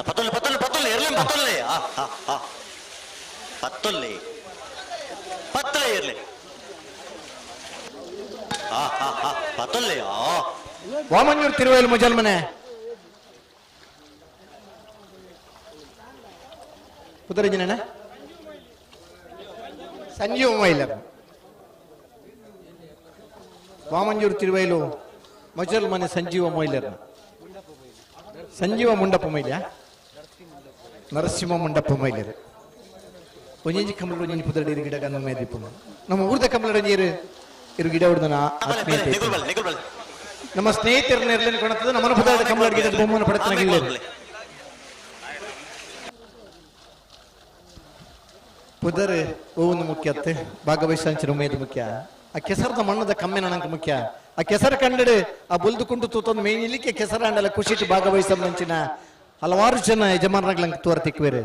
ಪತ್ತೊಲ್ಲೆ ಪತ್ತೊಲ್ಲೆ ಪತ್ತೊಲ್ಲೆ ಇರ್ಲಿ ಪತ್ತೊಲ್ಲೆ ಆ ಆ ಆ ಪತ್ತೊಲ್ಲೆ ಪತ್ತಲೆ ಇರ್ಲಿ. ಆ ಹಾ ಹಾ ಪತ್ತೊಲ್ಲೆಯೋ ವಾಮಂಜೂರು ತಿರುವೈಲು ಮುಜಲ್ಮನೆ ಪುದರಿಂಜಿನ ಸಂಜೀವ ಮೈಲರ್ ವಾಮಂಜೂರು ತಿರುವೈಲು ಮಜಲ್ ಮನೆ ಸಂಜೀವ ಮೊಯ್ಲರ್ ಸಂಜೀವ ಮುಂಡಪ್ಪ ಮೈಲ್ಯ ನರಸಿಂಹ ಮುಂಡಪ್ಪ ಮೈಲರ್ ಒಂಜಿ ಕಂಬಳ ಒಂಜಿ ಪುದರಡಿ ಗಿಡ ನಮ್ಮ ದೀಪನು ನಮ್ಮ ಊರ್ದ ಕಂಬಳ ನೀರು ಇರು ಗಿಡ ಹೊಡೆದನ ಆತ್ಮೀಯತೆ ನಿಗುಲ್ ಬಲ್ಲೆ ನಿಗುಲ್ ಬಲ್ಲೆ ನಮ್ಮ ಸ್ನೇಹಿತರನ್ನ ಇರ್ಲೇನು ಕಾಣುತ್ತದೆ ನಮ್ಮನ ಪುದರಡಿ ಕಂಬಳ ಗಿಡದ ಬೊಮ್ಮನ ಪಡತನ ಪುದರ್ ಹೂವನ್ನು ಮುಖ್ಯ ಅತ್ತೆ ಭಾಗವಹಿಸಾಂಚಿನ ಉಮೇದು ಮುಖ್ಯ. ಆ ಕೆಸರದ ಮಣ್ಣದ ಕಮ್ಮೆ ನನಗೆ ಮುಖ್ಯ. ಆ ಕೆಸರ ಕಂಡಡು ಆ ಬುಲ್ದು ಕುಂಟು ತೂತೊಂದು ಮೇಯ್ನಿಲಿಕ್ಕೆ ಕೆಸರ ಅಂಡಲ ಖುಷಿಟ್ಟು ಭಾಗವಹಿಸ ಮುಂಚಿನ ಹಲವಾರು ಜನ ಯಜಮಾನರಾಗ್ಲಂಗೆ ತೋರ ತಿಕ್ವೇರು.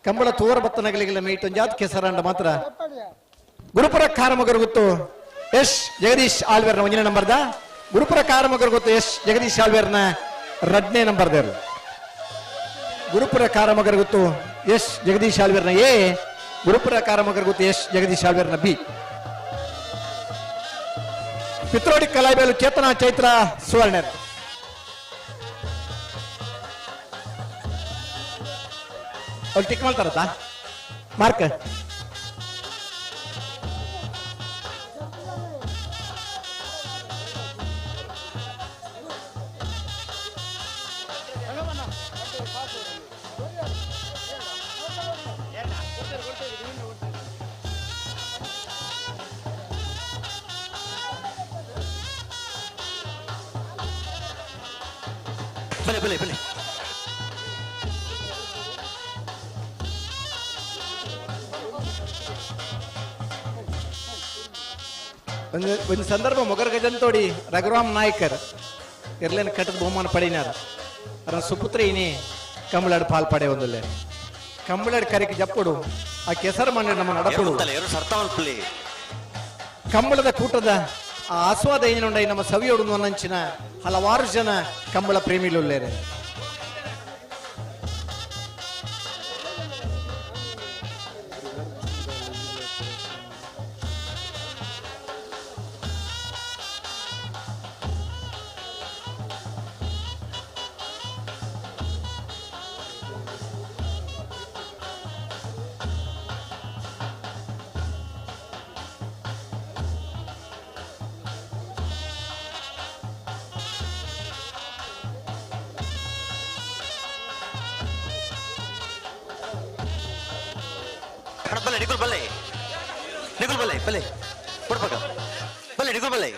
ಕಂಬಳ ತೋರ ಬತ್ತನಗಲಿಗೆಲ್ಲ ಮೇಯ್ಟೊಂದು ಜಾತ್ ಕೆಸರಾಂಡ ಮಾತ್ರ. ಗುರುಪುರ ಕಾರಮಗರು ಗೊತ್ತು ಎಸ್ ಜಗದೀಶ್ ಆಳ್ವೇರ್ನ ಒಂದನೇ ನಂಬರ್ದ. ಗುರುಪುರ ಕಾರಮಗರು ಗೊತ್ತು ಎಸ್ ಜಗದೀಶ್ ಆಳ್ವೇರ್ನ ಎರಡನೇ ನಂಬರ್ದೇರು. ಗುರುಪುರ ಕಾರಮಗರು ಗೊತ್ತು ಎಸ್ ಜಗದೀಶ್ ಆಳ್ವೇರ್ನ ಎ. ಗುರುಪುರ ಕಾರಮಗರು ಗೊತ್ತು ಎಸ್ ಜಗದೀಶ್ ಆಳ್ವೇರ್ನ ಬಿ. ಪಿತ್ರೋಡಿ ಕಲಾಬೇಲು ಚೇತನ ಚೈತ್ರ ಸುವರ್ಣರ್. ಅವ್ರು ಟಿಕ್ ಮಾಡ್ತಾರತ್ತ ಮಾರ್ಕ್. ಬಲೆ ಬಲೆ ಬಲೆ ಒಂದು ಒಂದು ಸಂದರ್ಭ ಮೊಗರ್ ಗಜಂತೋಡಿ ರಘುರಾಮ್ ನಾಯ್ಕರ್ ಇರ್ಲೇನು ಕಟ್ಟದ ಬಹುಮಾನ ಪಡಿನಾರ. ಅದರ ಸುಪುತ್ರ ಇನಿ ಕಂಬಳಾಡು ಪಾಲ್ ಪಡೆ ಒಂದಲ್ಲೇ ಕಂಬಳಾಡು ಕರೆಗೆ ಜಪ್ಪುಡು ಆ ಕೆಸರು ಮಣ್ಣು ನಮ್ಮ ನಡಪುಡು ಕಂಬಳದ ಕೂಟದ ಆ ಆಸ್ವಾದ ಏನುಂಡ ನಮ್ಮ ಸವಿಯೋಡು ನಂಚಿನ ಹಲವಾರು ಜನ ಕಂಬಳ ಪ್ರೇಮಿಲುಳ್ಳೇರೆ. ಅಣ್ಣ ಬಲ್ಲೆ ನಿಗುಲ್ ಬಲ್ಲೆ ನಿಗುಲ್ ಬಲ್ಲೆ ಬಲ್ಲೆ ಕೊಡ್ಬೇಕ ಬಲ್ಲೆ ನಿಗುಲ್ ಬಲ್ಲೆ.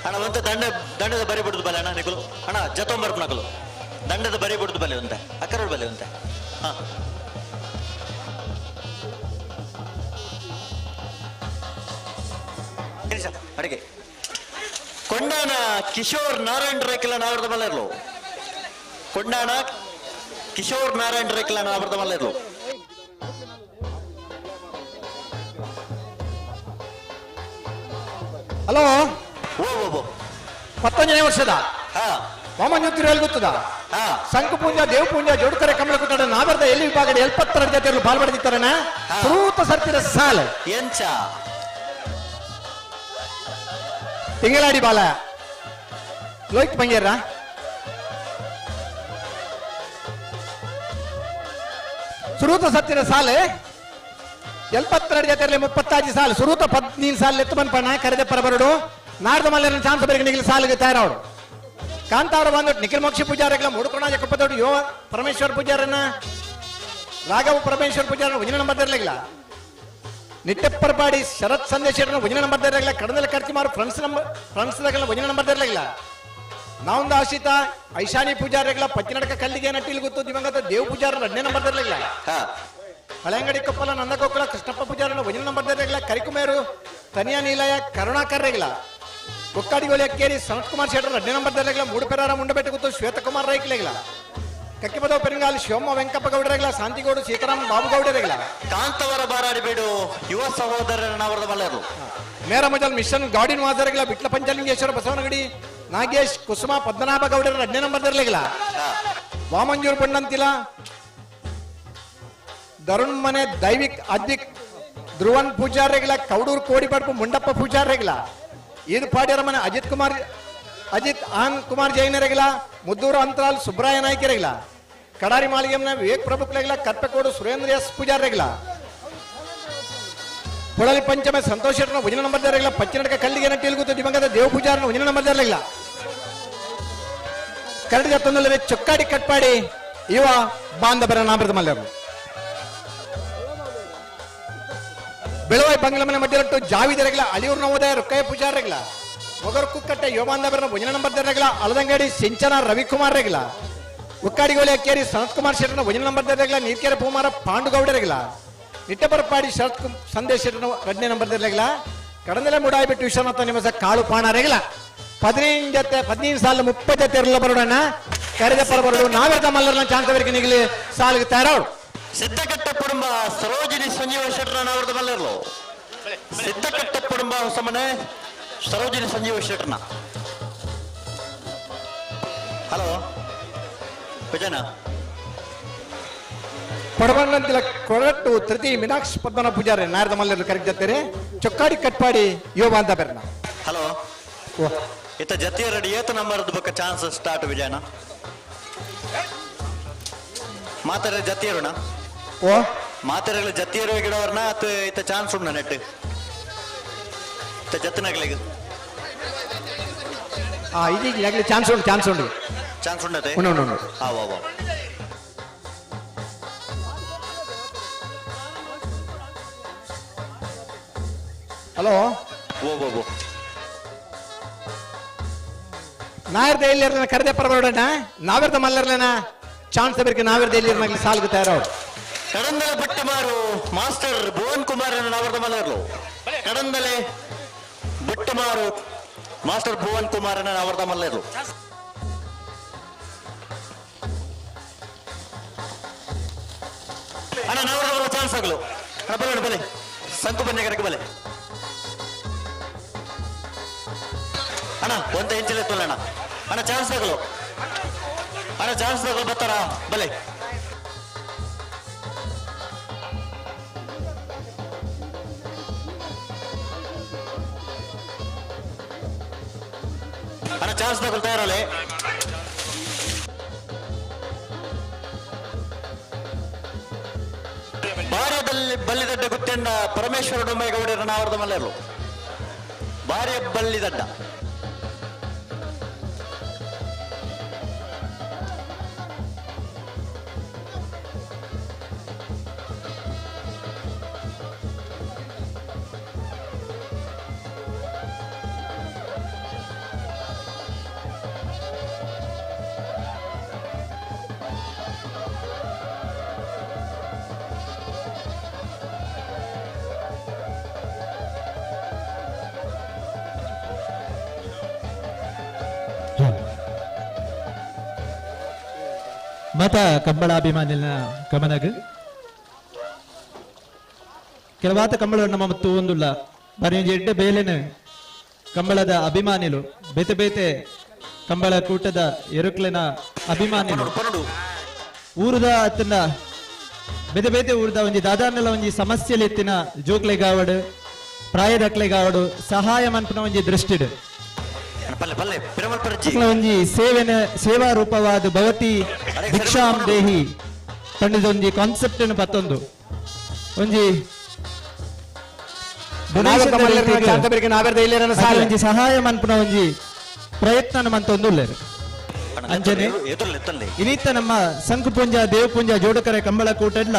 ಅಣ್ಣ ಒಂತ ದಂಡ ದಂಡದ ಬರಿ ಬಿಡುದು ಬಲೆ ಅಣ್ಣ ನಿಗುಲು ಅಣ್ಣ ಜತೊಂಬರ್ಪು ನಕಲು ದಂಡದ ಬರಿ ಬಿಡುದು ಬಲೆ ಉಂತೆ ಅಕ್ಕರೋಡ್ ಬಲೆ ಉಂತೆ. ಹಾ ಅಡಿಗೆ ಕೊಂಡಾಣ ಕಿಶೋರ್ ನಾರಾಯಣ್ ರೇಖಲ ನಾವರದ ಮಲ್ಲೇರ್ಲು. ಕೊಂಡಾಣ ಕಿಶೋರ್ ನಾರಾಯಣ್ ರೇಖಲ ನಾವರದ ಮಲ್ಲೇರ್ಲು. ಹಲೋ ಓ 19ನೇ ವರ್ಷದ ವಾಮಂಜೂರು ತಿರುವಲ್ಲಿ ಗೊತ್ತದ ಶಂಕು ಪೂಂಜಾ ದೇವ್ ಪೂಂಜಾ ಜೋಡುಕರೆ ಕಮಲ ಕುಟ್ಟಾಡ ನಾವರ್ದ ಎಲ್ಲಿ ವಿಭಾಗದ 72 ಜಾತಿಯವರು ಪಾಲ್ಪಡೆದಿತ್ತಾರಣ ಸುರೂತ ಸರ್ತಿರ ಸಾಲ ಎಂಚ ತಿಂಗಳಾಡಿ ಬಾಲ ಲೋಹಿತ್ ಬಂಗೇರ ಸುರೂತ ಸತ್ತಿರ ಸಾಲೆ 72 ಜಾತಿಯಲ್ಲಿ 35 ಸಾಲು ಸುರೂತ 15 ಸಾಲ ಎತ್ತು ಬಂದ್ಪಣ್ಣ ಕರೆದೆ ಪರಬರಡು ನಾಡ್ದ ಮಲ್ಲೇನ ಚಾನ್ಸ್ ಬೆರಗ ನಿಖಿಲ್ ಸಾಲಿಗೆ ತಯಾರವಡು ಕಾಂತಾವರ ಬಂದ್ಬಿಟ್ಟು ನಿಖಿಲ್ ಮೋಕ್ಷ ಪೂಜಾರಿಗಳ ಮೂಡುಕೋಣ ಜಕ್ಕಪ್ಪದೋಡು ಯೋ ಪರಮೇಶ್ವರ ಪೂಜಾರನ್ನ ರಾಘವ ಪರಮೇಶ್ವರ ಪೂಜಾರನ ಒಂದಿನ ನಂಬರ್ ಇರಲಿಲ್ಲ. ನಿಟ್ಟೆಪ್ಪರಪಾಡಿ ಶರತ್ ಸಂದೇಶ್ ಒಂದಿನ ನಂಬರ್ ಇರಲಿಲ್ಲ. ಕಡದಲ್ ಖರ್ಚು ಫ್ರೆಂಡ್ಸ್ ನಂಬರ್ ಫ್ರೆಂಡ್ಸ್ ಒಂದಿನ ನಂಬರ್ ಇರಲಿಲ್ಲ. ನಾವೊಂದು ಆಶಿತ ಐಶಾನಿ ಪೂಜಾರಿಗಳ ಪಚ್ಚಿನಡಕ ಕಲ್ಲಿಗೆ ನಟ್ಟಿಲ್ ಗೊತ್ತು ದಿವಂಗತ ದೇವ್ ಪೂಜಾರ ಎರಡನೇ ನಂಬರ್ ಇರಲಿಲ್ಲ. ಹಳೆಂಗಡಿ ಕೊಪ್ಪಲ ನಂದಗೋಕುಲ ಕೃಷ್ಣಪ್ಪ ಪೂಜಾರನ ಒಂದಿನ ನಂಬರ್ ಇರಲಿಲ್ಲ. ಕರಿಕುಮೇರು ತನಿಯಾ ನೀಲಯ ಕರುಣಾಕರ್ ರೆಗ್ಲ ಕೊಕ್ಕಾಡಿಗೋಳಿ ಅಕ್ಕೇರಿ ಸನತ್ ಕುಮಾರ್ ಶೆಟ್ಟರ್ 2ನೇ ನಂಬರ್ ದರ್ಲೆಗ್ಲ ಮೂಡುಪೆರಾರ ಮುಂಡಬೆಟ್ಟ ಗುತ್ತು ಶ್ವೇತಕುಮಾರ್ ರೈಕ್ಲೆಗ್ಲ ಕಕ್ಕಿಪದವ ಪೆರಂಗಾಲ್ ಶಿವಮ್ಮ ವೆಂಕಪ್ಪ ಗೌಡರೆಗ್ಲ ಶಾಂತಿಗೌಡ ಸೀತಾರಾಮ್ ಬಾಬುಗೌಡರೆಗ್ಲ ಕಾಂತವರ ಬಾರಾಡಿಬೇಡು ಯುವ ಸಹೋದರನವರದ ಮಲ್ಲರು ಮೇರ ಮಜಲ್ ಮಿಷನ್ ಗಾರ್ಡಿನ್ ವಾಸರೆಗ್ಲ ವಿಟ್ಲ ಪಂಚಲಿಂಗೇಶ್ವರ ಬಸವನಗಡಿ ನಾಗೇಶ್ ಕುಸುಮ ಪದ್ಮನಾಭ ಗೌಡರ 2ನೇ ನಂಬರ್ ದರ್ಲೆಗ್ಲ ವಾಮಂಜೂರ್ ಬಣ್ಣಂತಿಲ ತರುಣ್ ಮನೆ ದೈವಿಕ್ ಅದ್ವಿಕ್ ಧ್ರುವನ್ ಪೂಜಾರ್ರೆಗ್ಲ ಕೌಡೂರು ಕೋಡಿಪಡ್ಪು ಮುಂಡಪ್ಪ ಪೂಜಾರ್ರೆಗ್ಲ ಈದು ಪಾಡ್ಯರ ಮನೆ ಅಜಿತ್ ಕುಮಾರ್ ಅಜಿತ್ ಆನ್ ಕುಮಾರ್ ಜೈನರೆಗ್ಲ ಮುದ್ದೂರು ಅಂತರಾಲ್ ಸುಬ್ರಾಯ ನಾಯ್ಕರೆಗ್ಲ ಕಡಾರಿ ಮಾಳಿಗೆಮ್ನ ವಿವೇಕ್ ಪ್ರಭುಕ್ಲೆಗ್ಲ ಕರ್ಪೆಕೋಡು ಸುರೇಂದ್ರ ಎಸ್ ಪೂಜಾರ್ರೆಗ್ಲ ಪೊಳಲಿ ಪಂಚಮೆ ಸಂತೋಷ್ ಶೆಟ್ಟರ್ನ ಒಂಜನೇ ನಂಬರ್ ದಾರೆಗ್ಲ ಪಚ್ಚಿನಡಕ ಕಲ್ಲಿಗೆ ನಟ್ಟಿಲ್ಗುತ್ತು ದಿವಂಗತ ದೇವ ಪೂಜಾರನ ಒಂಜನೇ ನಂಬರ್ ದಾರೆಗ್ಲ ಕರಡಿದ ತೊಂದರೆ ಚೊಕ್ಕಾಡಿ ಕಟ್ಪಾಡಿ ಇವ ಬಾಂಧವರ ನಾಮರದ ಮಲ್ಲರು ಬೆಳವಾಯಿ ಬಂಗ್ಲಮನೆ ಮಧ್ಯರಟ್ಟು ಜಾವಿದರೆಗ್ಲ ಅಳಿಯೂರು ನವೋದಯ ರುಕ್ಕಯ್ಯ ಪೂಜಾರ್ರೆಗ್ಲ ಮೊಗರು ಕುಕ್ಕಟ್ಟೆ ಯೋಮಾಂದವರನ ಒಂಜನೇ ನಂಬರ್ ದಾರೆಗ್ಲ ಅಳದಂಗಡಿ ಸಿಂಚನ ರವಿಕುಮಾರ್ ರೆಗ್ಲ ಉಕ್ಕಾಡಿಗೋಳಿ ಅಕ್ಕೇರಿ ಸನತ್ ಕುಮಾರ್ ಶೆಟ್ಟರ್ನ ಒಂಜನೇ ನಂಬರ್ ದಾರೆಗ್ಲ ನೀರ್ಕೆರೆ ಪೂಮಾರ ಪಾಂಡುಗೌಡರೆಗ್ಲ ನಿಟ್ಟಪರಪಾಡಿ ಶರತ್ ಸಂದೇಶ್ ಶೆಟ್ಟರ್ನ 2ನೇ ನಂಬರ್ ದಾರೆಗ್ಲ ಕಡಂದಲೆ ಮುಡಾಯಿಬಿಟ್ಟು ವಿಶ್ವನಾಥ ನಿಮಸ ಕಾಳು ಪಾಣರೆಗ್ಲ 15 ಜೊತೆ 15 ಸಾಲ 30 ಜೊತೆ ಇರಲ್ಲ ಬರೋಣ ಕರೆದ ಪರ ಬರೋಡು ನಾವೆರ್ದ ಮಲ್ಲರ್ನ ಚಾನ್ಸವರಿಗೆ ನಿಗಲಿ ಸಾಲಿಗೆ ತಯಾರವಳು. ಸಿದ್ದಕಟ್ಟ ಕುಟುಂಬ ಸರೋಜಿನಿ ಸಂಜೀವ ಶೆಟ್ಟರ್ನ ಅವರದ ಮಲ್ಲರ್ಲು ಸಿದ್ದಕಟ್ಟ ಕುಟುಂಬ ಹೊಸಮನೆ ಸರೋಜಿನಿ ಸಂಜೀವ ಶೆಟ್ಟರ್ನ. ಹಲೋ ವಿಜಯನ ಪಡಬಣ್ಣಂತಿಲ ಕೊರಟ್ಟು ತೃತೀಯ ಮೀನಾಕ್ಷಿ ಪದ್ಮನಾಭ ಪೂಜಾರಿ ನಾರದ ಮಲ್ಲರು ಕರೆಕ್ಟ್ ಜೊತೆರೆ ಚೊಕ್ಕಾಡಿ ಕಟ್ಪಾಡಿ ಯೋಬ ಅಂತ ಬೆರ್ನ. ಹಲೋ ಇತ್ತ ಜತಿಯ ರೆಡಿ ಏತ ನಂಬರ್ದ ಬೊಕ್ಕ ಚಾನ್ಸ್ ಸ್ಟಾರ್ಟ್ ವಿಜಯನ ಮಾತಾಡ ಜತಿಯರುಣ ಓ ಮಾತಾಡಲು ಜತಿಯರು ಗಿಡವರ್ನ ಅತ್ ಇತ್ತ ಚಾನ್ಸ್ ಉಂಡ ನೆಟ್ ಇತ್ತ ಜತ್ತಿನಗಲಿಗೆ ಆ ಇದೀಗ ಆಗಲಿ ಚಾನ್ಸ್ ಉಂಟು ಚಾನ್ಸ್ ಉಂಟು ಚಾನ್ಸ್ ಉಂಡತೆ ಉಂಡು ಉಂಡು ಉಂಡು. ಆ ವಾ ವಾ ಹಲೋ ಓ ಓ ಓ ನಾಯರ್ದ ಎಲ್ಲಿರ್ಲನ ಕರೆದೆ ಪರಬರೋಡಣ್ಣ ನಾವೆರ್ದ ಮಲ್ಲರ್ಲನ ಚಾನ್ಸ್ ಬೇಕೆ ನಾವೆರ್ದ ಎಲ್ಲಿರ್ನಾಗ್ಲಿ ಸಾಲ್ಗೆ ತಯಾರವ್ರು. ಕಡಂದಲೆ ಬಟ್ಟಮಾರು ಮಾಸ್ಟರ್ ಭುವನ್ ಕುಮಾರ್ ಅವರದ ಮಲ್ಲರ್ಲು ಕಡಂದಲೆ ಬಟ್ಟಮಾರು ಮಾಸ್ಟರ್ ಭುವನ್ ಕುಮಾರ್ ಅವರದ ಮಲ್ಲರ್ಲು. ಅಣ್ಣ ನಾವರದ ಚಾನ್ಸ್ ಆಗಲು ಅಣ್ಣ ಬಲೆ ಬಲೆ ಸಂಕು ಬನ್ನಿ ಬಲೆ ಅಣ್ಣ ಒಂದ ಇಂಚಲೆ ತೊಲ್ಲ ಅಣ್ಣ ಅಣ್ಣ ಚಾನ್ಸ್ ಆಗಲು ಅಣ್ಣ ಚಾನ್ಸ್ ಆಗಲು ಬರ್ತಾರ ಬಲೆ ಅಣ್ಣ ಚಾನ್ಸ್ ತಗೊಳ್ತಾ ಇರಲಿ. ಭಾರತದಲ್ಲಿ ಬಲ್ಲಿದಡ್ಡ ಗುತ್ತೆಂಡ ಪರಮೇಶ್ವರ ಡೊಮ್ಮೇಗೌಡರ ನಾವರದ ಮಲ್ಲೇರು ಭಾರ್ಯ ಬಲ್ಲಿದಡ್ಡ ಮತ ಕಂಬಳಾಭಿಮಾನಿನ ಗಮನಗ್ ಕೆಲವಾತ ಕಂಬಳ ನಮ್ಮ ಮತ್ತು ಒಂದುಲ್ಲ ಬರೀ ಎಡ್ಡೆ ಬೇಲೆನ ಕಂಬಳದ ಅಭಿಮಾನಿಲು ಬೇತೆ ಬೇತೆ ಕಂಬಳ ಕೂಟದ ಎರುಕ್ಲೆನ ಅಭಿಮಾನಿಲು ಊರದ ಅತ್ತನ ಬೇತೆ ಬೇತೆ ಊರದ ಒಂಜಿ ದಾದಾನೆಲ್ಲ ಒಂಜಿ ಸಮಸ್ಯೆಲಿ ಎತ್ತಿನ ಜೋಕ್ಲೆಗಾವಡು ಪ್ರಾಯದಕ್ಲೆಗಾವಡು ಸಹಾಯ ಮನ್ಪುನ ಒಂಜಿ ದೃಷ್ಟಿಡು ಒಂಜಿ ಸೇವೆನ ಸೇವಾ ರೂಪವಾದ ಭವತಿ ಭಿಕ್ಷಾಂ ದೇಹಿ ಪಂಡಿತ ಒಂಜಿ ಕಾನ್ಸೆಪ್ಟ್ ಪತ್ತೊಂದು ಒಂಜಿ ಒಂಜಿ ಸಹಾಯ ಮನ್ಪುನ ಒಂಜಿ ಪ್ರಯತ್ನ ಮಂತೊಂದು ಉಲ್ಲೇರು ಅಂಚನೆ ಇನ್ನಿತ್ತ ನಮ್ಮ ಸಂಕುಪುಂಜ ದೇವಪುಂಜ ಜೋಡುಕರೆ ಕಂಬಳ ಕೂಟಡ್ಲ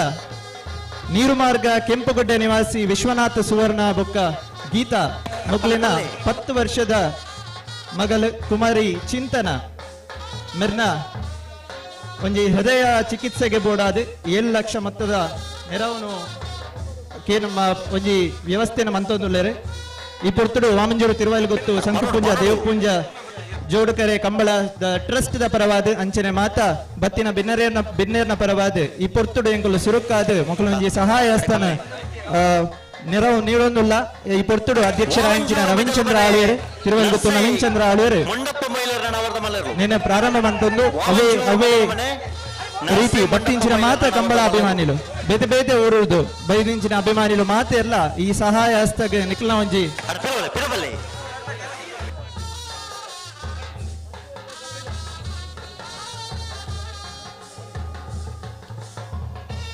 ನೀರುಮಾರ್ಗ ಕೆಂಪುಗುಡ್ಡೆ ನಿವಾಸಿ ವಿಶ್ವನಾಥ ಸುವರ್ಣ ಬೊಕ್ಕ ಗೀತಾ ಮೊಕ್ಲಿನ 10 ವರ್ಷದ ಮಗಲ ಕುಮಾರಿ ಚಿಂತನ ಮೆರ್ನ ಒಂಜಿ ಹೃದಯ ಚಿಕಿತ್ಸೆಗೆ ಬೋಡಾದ 7 ಲಕ್ಷ ಮೊತ್ತದ ನೆರವನ್ನು ಕೆ ನಮ್ಮ ಒಂಜಿ ವ್ಯವಸ್ಥೆನ ಮಂತೊಂದುಲ್ಲೇರೆ. ಈ ಪೊರ್ತುಡು ವಾಮಂಜೂರು ತಿರುವಾಯಿಲುಗುತ್ತು ಸಂಕುಪೂಂಜ ದೇವಪೂಂಜ ಜೋಡುಕರೆ ಕಂಬಳ ಟ್ರಸ್ಟ್ the ಪರವಾದ ಅಂಚನೆ ಮಾತಾ ಬತ್ತಿನ ಬಿನ್ನರೇರ್ನ ಬಿನ್ನೇರ್ನ ಪರವಾದ ಈ ಪೊರ್ತುಡು ಎಂಕುಲು ಸುರುಕಾದ ಮೊಕಲೊಂಜಿ ಸಹಾಯ ಹಸ್ತನ ನೆರವು ನೀಡೊಂದುಲ್ಲ. ಈ ಪೊರ್ತುಡು ಅಧ್ಯಕ್ಷರ ಅಂಚಿನ ನವೀನ್ ಚಂದ್ರ ಆಳ್ವೇರು ತಿರುವಲ್ಗುತ್ತು ನವೀನ್ ಚಂದ್ರ ಆಳ್ವೇರು ನಿನ್ನೆ ಪ್ರಾರಂಭ ಮಂತೊಂದು ಅವೇ ಅವೇ ರೀತಿ ಬಟ್ಟಿಂಚಿನ ಮಾತ್ರ ಕಂಬಳ ಅಭಿಮಾನಿಲು ಬೇತೆ ಬೇತೆ ಊರುದು ಬೈದಿಂಚಿನ ಅಭಿಮಾನಿಲು ಮಾತೆ ಎಲ್ಲ ಈ ಸಹಾಯ ಹಸ್ತಗೆ ನಿಖಿಲ ಒಂಜಿ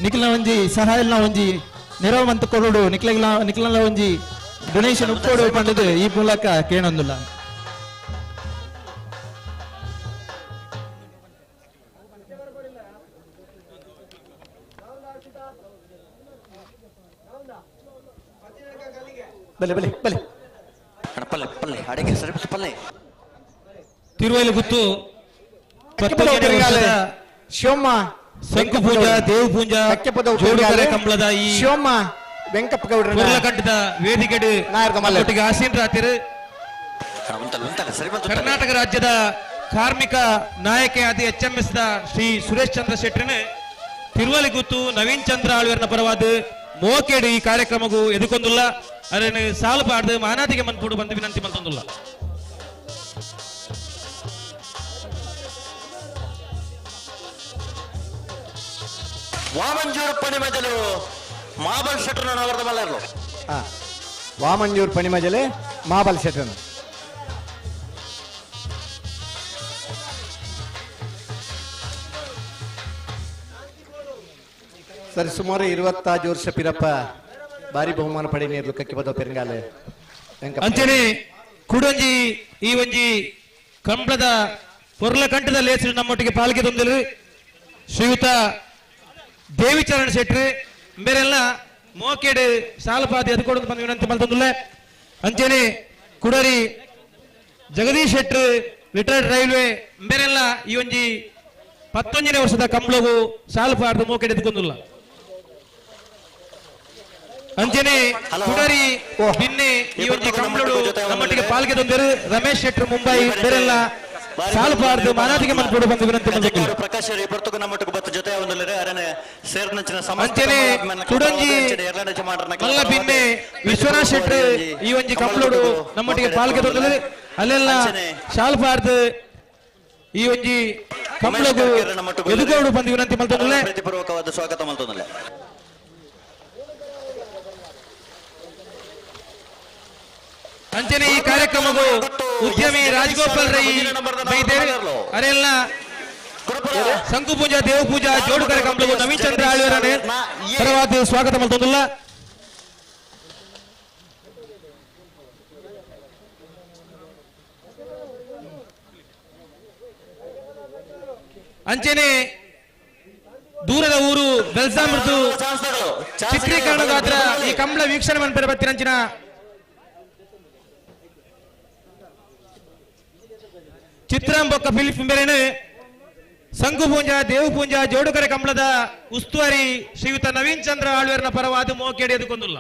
ನಿಖಿಲ ಒಂಜಿ ಸಹಾಯ ಒಂಜಿ ನೆರವು ಮಂತ ಕೊರಡು ನಿಖಿಲ ನಿಖಿಲ ಒಂಜಿ ಡೊನೇಷನ್ ಉಪ್ಪೋಡು ಪಂಡದು ಈ ಮೂಲಕ ಕೇಳೊಂದುಲ್ಲ. ಬಲೆ ಬಲೆ ಬಲೆ ಪಲ್ಲೆ ಪಲ್ಲೆ ಅಡಿಗೆ ಸರಿ ಪಲ್ಲೆ. ತಿರುವೈಲುಗುತ್ತು ಶಿವಮ್ಮ ಶಂಕು ಪೂಜಾ ದೇವ್ ಪೂಜಾ ಜೋಡುಕರೆ ಕಂಬಳದ ಈ ಶಿವಮ್ಮ ವೆಂಕಪ್ಪ ಗೌಡರ ಉರುಳಕಟ್ಟದ ವೇದಿಕೆಡು ಒಟ್ಟಿಗೆ ಆಸೀನರಾತಿರು. ಕರ್ನಾಟಕ ರಾಜ್ಯದ ಕಾರ್ಮಿಕ ನಾಯಕಿಯಾದ H M S the Shri Suresh Chandra ಶೆಟ್ಟರ್ನ ತಿರುವಲಿಗುತ್ತು ನವೀನ್ ಚಂದ್ರ ಆಳ್ವೇರ್ನ ಪರವಾದ ಮೋಕೇಡು ಈ ಕಾರ್ಯಕ್ರಮಗೂ ಎದುಕೊಂದುಲ್ಲ. ಅದನ್ನು ಸಾಲು ಪಾಡ್ದು ಮಾನಾದಿಗೆ ಮನ್ಪೂಡು ಬಂದು ವಿನಂತಿ ಮಂತೊಂದುಲ್ಲ. ವಾಮಂಜೂರು ಪಣಿಮಜಲು ಮಾಬಲ್ ಶೆಟ್ಟರ್ನ ನವರದ ಮಲ್ಲರ್ಲು. ವಾಮಂಜೂರು ಪಣಿಮಜಲೆ ಮಾಬಲ್ ಶೆಟ್ಟರ್ನ ಸರಿ ಸುಮಾರು 25 ವರ್ಷ ಪಿರಪ್ಪ ಭಾರಿ ಬಹುಮಾನ ಪಡೆಯಲು ಕಕ್ಕಿಪದ ಪೆರಂಗಾಲೆ ಅಂಚನೆ ಕುಡೊಂಜಿ ಈ ಒಂಜಿ ಕಂಬಳದ ಪೊರ್ಲಕಂಠದ ಲೇಸರು ನಮ್ಮೊಟ್ಟಿಗೆ ಪಾಲ್ಗೆ ತಂದರು ಶ್ರೀಯುತ ದೇವಿಚರಣ್ ಶೆಟ್ರು ಬೇರೆಲ್ಲ ಮೋಕೆಡು ಸಾಲಪಾದಿ ಅದು ಬಂದು ವಿನಂತಿ ಮಲ್ತೊಂದುಲ್ಲ. ಅಂಚನೆ ಕುಡರಿ ಜಗದೀಶ್ ಶೆಟ್ರು ರಿಟೈರ್ಡ್ ರೈಲ್ವೆ ಬೇರೆಲ್ಲ ಈ ಒಂಜಿ 19ನೇ ವರ್ಷದ ಕಂಬಳಗು ಸಾಲುಪಾಡ್ದು ಮೋಕೆಡು ಎದ್ಕೊಂದುಲ್ಲ. ಅಂಚನೆ ಕುಡರಿ ಬಿನ್ನೆ ಈ ಒಂಜಿ ಕಂಬಳಡು ನಮ್ಮೊಟ್ಟಿಗೆ ಪಾಲ್ಗೆ ತಂದರು ರಮೇಶ್ ಶೆಟ್ರು ಮುಂಬೈ ಬೇರೆಲ್ಲ ಸಾಲುಪಾಡ್ದು ಮಾನಾದಿಗೆ ಮನ್ಪೂಡು ಬಂದು ವಿನಂತಿ ಮಲ್ತೊಂದುಲ್ಲ. ಪ್ರಕಾಶ್ ಪೊರ್ತುಗು ನಮ್ಮೊಟ್ಟಿಗೆ ಬತ್ತು ಜೊತೆ ಒಂದುಲ್ಲೆರ್ ಅರನೆ ಸೇರ್ನಂಚಿನ ಅಂಚನೆ ಕುಡಂಜಿ ಮಲ್ಲ ಬಿನ್ನೆ ವಿಶ್ವನಾಥ್ ಶೆಟ್ರು ಈ ಒಂಜಿ ಕಂಬಳಡು ನಮ್ಮೊಟ್ಟಿಗೆ ಪಾಲ್ಗೆ ತಂದರು ಅಲ್ಲೆಲ್ಲ ಶಾಲ್ಪಾಡ್ದು ಈ ಒಂಜಿ ಕಂಬಳಗು ಎದುಗೋಡು ಬಂದು ವಿನಂತಿ ಮಲ್ತೊಂದುಲ್ಲ. ಪ್ರತಿಪೂರ್ವಕವಾದ ಸ್ವಾಗತ ಮಲ್ತೊಂದುಲ್ಲ. ಅಂಚನೆ ಈ ಕಾರ್ಯಕ್ರಮವು ಉದ್ಯಮಿ ರಾಜಗೋಪಾಲ್ ರೈ ಅರೆಲ್ಲ ಶಂಕು ಪೂಜಾ ದೇವ ಪೂಜಾ ಜೋಡುಕರೆ ಕಂಬಳಗು ನವೀನ್ ಚಂದ್ರ ಆಳ್ವೇರನೆ ಪರವಾದ ಸ್ವಾಗತ ಮಲ್ತೊಂದುಲ್ಲ. ಅಂಚನೆ ದೂರದ ಊರು ಬೆಲ್ಸಾಮೃತು ಚಿತ್ರೀಕರಣಗಾತ್ರ ಈ ಕಂಬಳ ವೀಕ್ಷಣೆ ಮನ್ಪೆರೆ ಬತ್ತಿನಂಚಿನ ಚಿತ್ರಾಂಬೊಕ್ಕ ಫಿಲಿಪ್ ಮೇರೆನು ಸಂಕು ಪೂಂಜಾ ದೇವು ಪೂಂಜಾ ಜೋಡುಕರೆ ಕಂಬಳದ ಉಸ್ತುವಾರಿ ಶ್ರೀಯುತ ನವೀನ್ ಚಂದ್ರ ಆಳ್ವೇರ್ನ ಪರವಾದ ಮೋಕೇಡಿ ಎದುಕೊಂದುಲ್ಲ.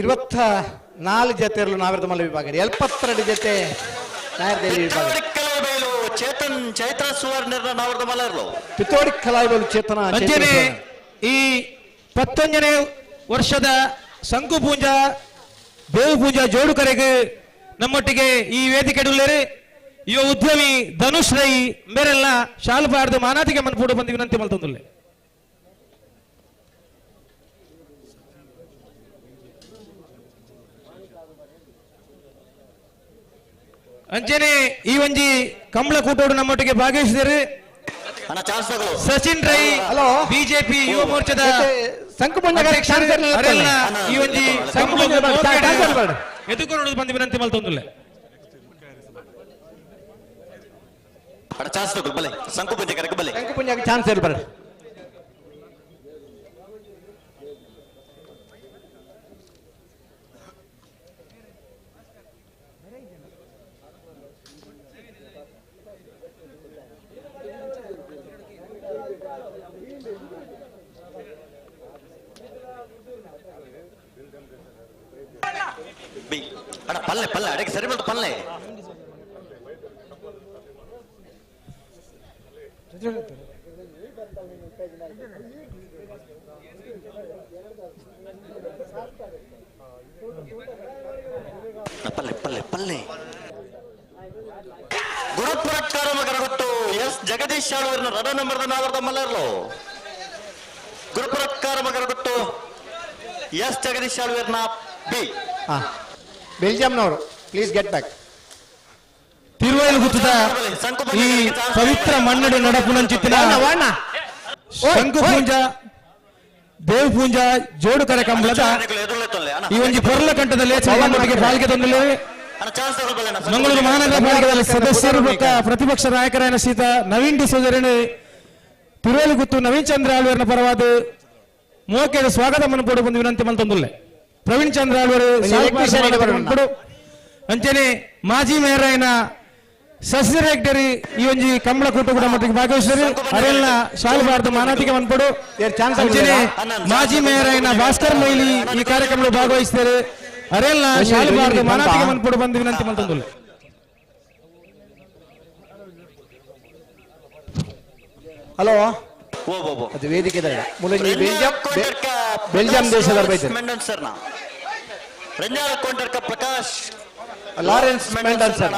24 ಜೊತೆ ನಾವಿರದ ಮಲ್ಲ ವಿಭಾಗ 72 ಜೊತೆ ನಾಯರ್ದೇಲಿ ವಿಭಾಗ. ಚೇತನ್ ಚೈತ್ರ ಸುವರ್ಣ ನಾವರದ ಮಲ್ಲರ್ಲು ಪಿತೋಡಿ ಕಲಾಯಿಬಲು ಚೇತನ. ಅಂಚನೆ ಈ 19ನೇ ವರ್ಷದ ಶಂಕು ಪೂಂಜಾ ದೇವು ಪೂಂಜಾ ಜೋಡುಕರೆಗೆ ನಮ್ಮೊಟ್ಟಿಗೆ ಈ ವೇದಿಕೆ ಉಳ್ಳೇರು ಯುವ ಉದ್ಯಮಿ ಧನುಷ್ ರೈ ಮೇರೆಲ್ಲ ಶಾಲುಪಾಡ್ದು ಮಾನಾದಿಗೆ ಮನ್ಪೂಡು ಬಂದು ವಿನಂತಿ ಮಲ್ತೊಂದುಲ್ಲೆ. ಅಂಚನೆ ಈ ಒಂಜಿ ಕಂಬಳ ಕೂಟೋಡು ನಮ್ಮೊಟ್ಟಿಗೆ ಭಾಗವಹಿಸಿದರು ಸಚಿನ್ ರೈ ಬಿಜೆಪಿ ಯುವ ಮೋರ್ಚಾದ ಈ ಒಂಜಿ ಎದುಕೊಂಡು ಬಂದು ವಿನಂತಿ ಮಲ್ತೊಂದುಲ್ಲೆ. ಚಾನ್ಸ್ ಇರಬಾರ್ದು. ಪಲ್ಲೆ ಪಲ್ಲೆ ಅಡಗೆ ಸರಿ ಬಂತು ಪಲ್ಲೆ. ಪಲ್ಲೆ ಪಲ್ಲೆ ಪಲ್ಲೆ. ಗುರು ಪುರಸ್ಕಾರ ಮಗರಗೊಟ್ಟು ಎಸ್ ಜಗದೀಶ್ ಶಾಳುವರಿನ ರಡ ನಂಬರ್ದ ನಾವರ್ದ ಮಲ್ಲರ್ಲು. ಗುರು ಪುರಸ್ಕಾರ ಮಗರಗೊಟ್ಟು ಎಸ್ ಜಗದೀಶ್ ಶಾಳುವರಿನ ಬಿ. ಬೆಲ್ಜಿಯಂನವರು ಪ್ಲೀಸ್ ಗೆಟ್ ಬ್ಯಾಕ್. ತಿರುವೈಲು ಗುತ್ತದ ಈ ಪವಿತ್ರ ಮನ್ನಡೆ ನಡಪುನಂಚಿತ್ತಿನ ಶಂಕು ಪೂಂಜಾ ದೇವ್ ಪೂಂಜಾ ಜೋಡು ಕರೆ ಕಂಬಳದ ಈ ಒಂಜಿ ಪೊರ್ಲ ಕಂಠದಲ್ಲಿ ಚೌಹಾಣೊಟ್ಟಿಗೆ ಪಾಲ್ಗೆ ತಂದಿಲ್ಲ. ಮಂಗಳೂರು ಮಹಾನಗರ ಪಾಲಿಕೆದ ಸದಸ್ಯರು ಪ್ರತಿಪಕ್ಷ ನಾಯಕರಾದ ಸೀತಾ ನವೀನ್ ಡಿಸೋಜರನ್ನು ತಿರುವೈಲು ಗುತ್ತು ನವೀನ್ ಚಂದ್ರ ಆಳ್ವರ್ನ ಪರವಾದ ಮೋಕೆದ ಸ್ವಾಗತ ಮನಪೋಡು ಬಂದು ವಿನಂತಿ ಮಲ್ತೊಂದುಲ್ಲೆ. ಪ್ರವೀಣ್ ಚಂದ್ರ ಆಳ್ವರು ಅಂಚನೆ ಮಾಜಿ ಮೇಯರ್ అయిన ಶಶಿ ರೆಗ್ಡರಿ ಈ ಒಂಜಿ ಕಂಬಳ ಕೂಟ ಕೂಡ ಮಟ್ಟಿಗೆ ಭಾಗವಹಿಸಿದರು. ಅರೆಲ್ನ ಶಾಲು ಮಾನಾಟಿಗೆ ಮನ್ಪಡು. ಅಂಚನೆ ಮಾಜಿ ಮೇಯರ್ అయిన ಭಾಸ್ಕರ್ ಮೊಯ್ಲಿ ಈ ಕಾರ್ಯಕ್ರಮದಲ್ಲಿ ಭಾಗವಹಿಸಿದರು. ಅರೆಲ್ನ ಶಾಲು ಮಾನಾಟಿಗೆ ಮನ್ಪಡು ಬಂದು ವಿನಂತಿ ಮಲ್ತೊಂದುಲ್ಲೆ. ಹಲೋ, ಅದು ವೇದಿಕೆ ಬೆಲ್ಜಿಯಂ ದೇಶದ ಪ್ರಕಾಶ್ ಲಾರೆನ್ಸ್ ಮೆಂಡಲ್ಸನ್.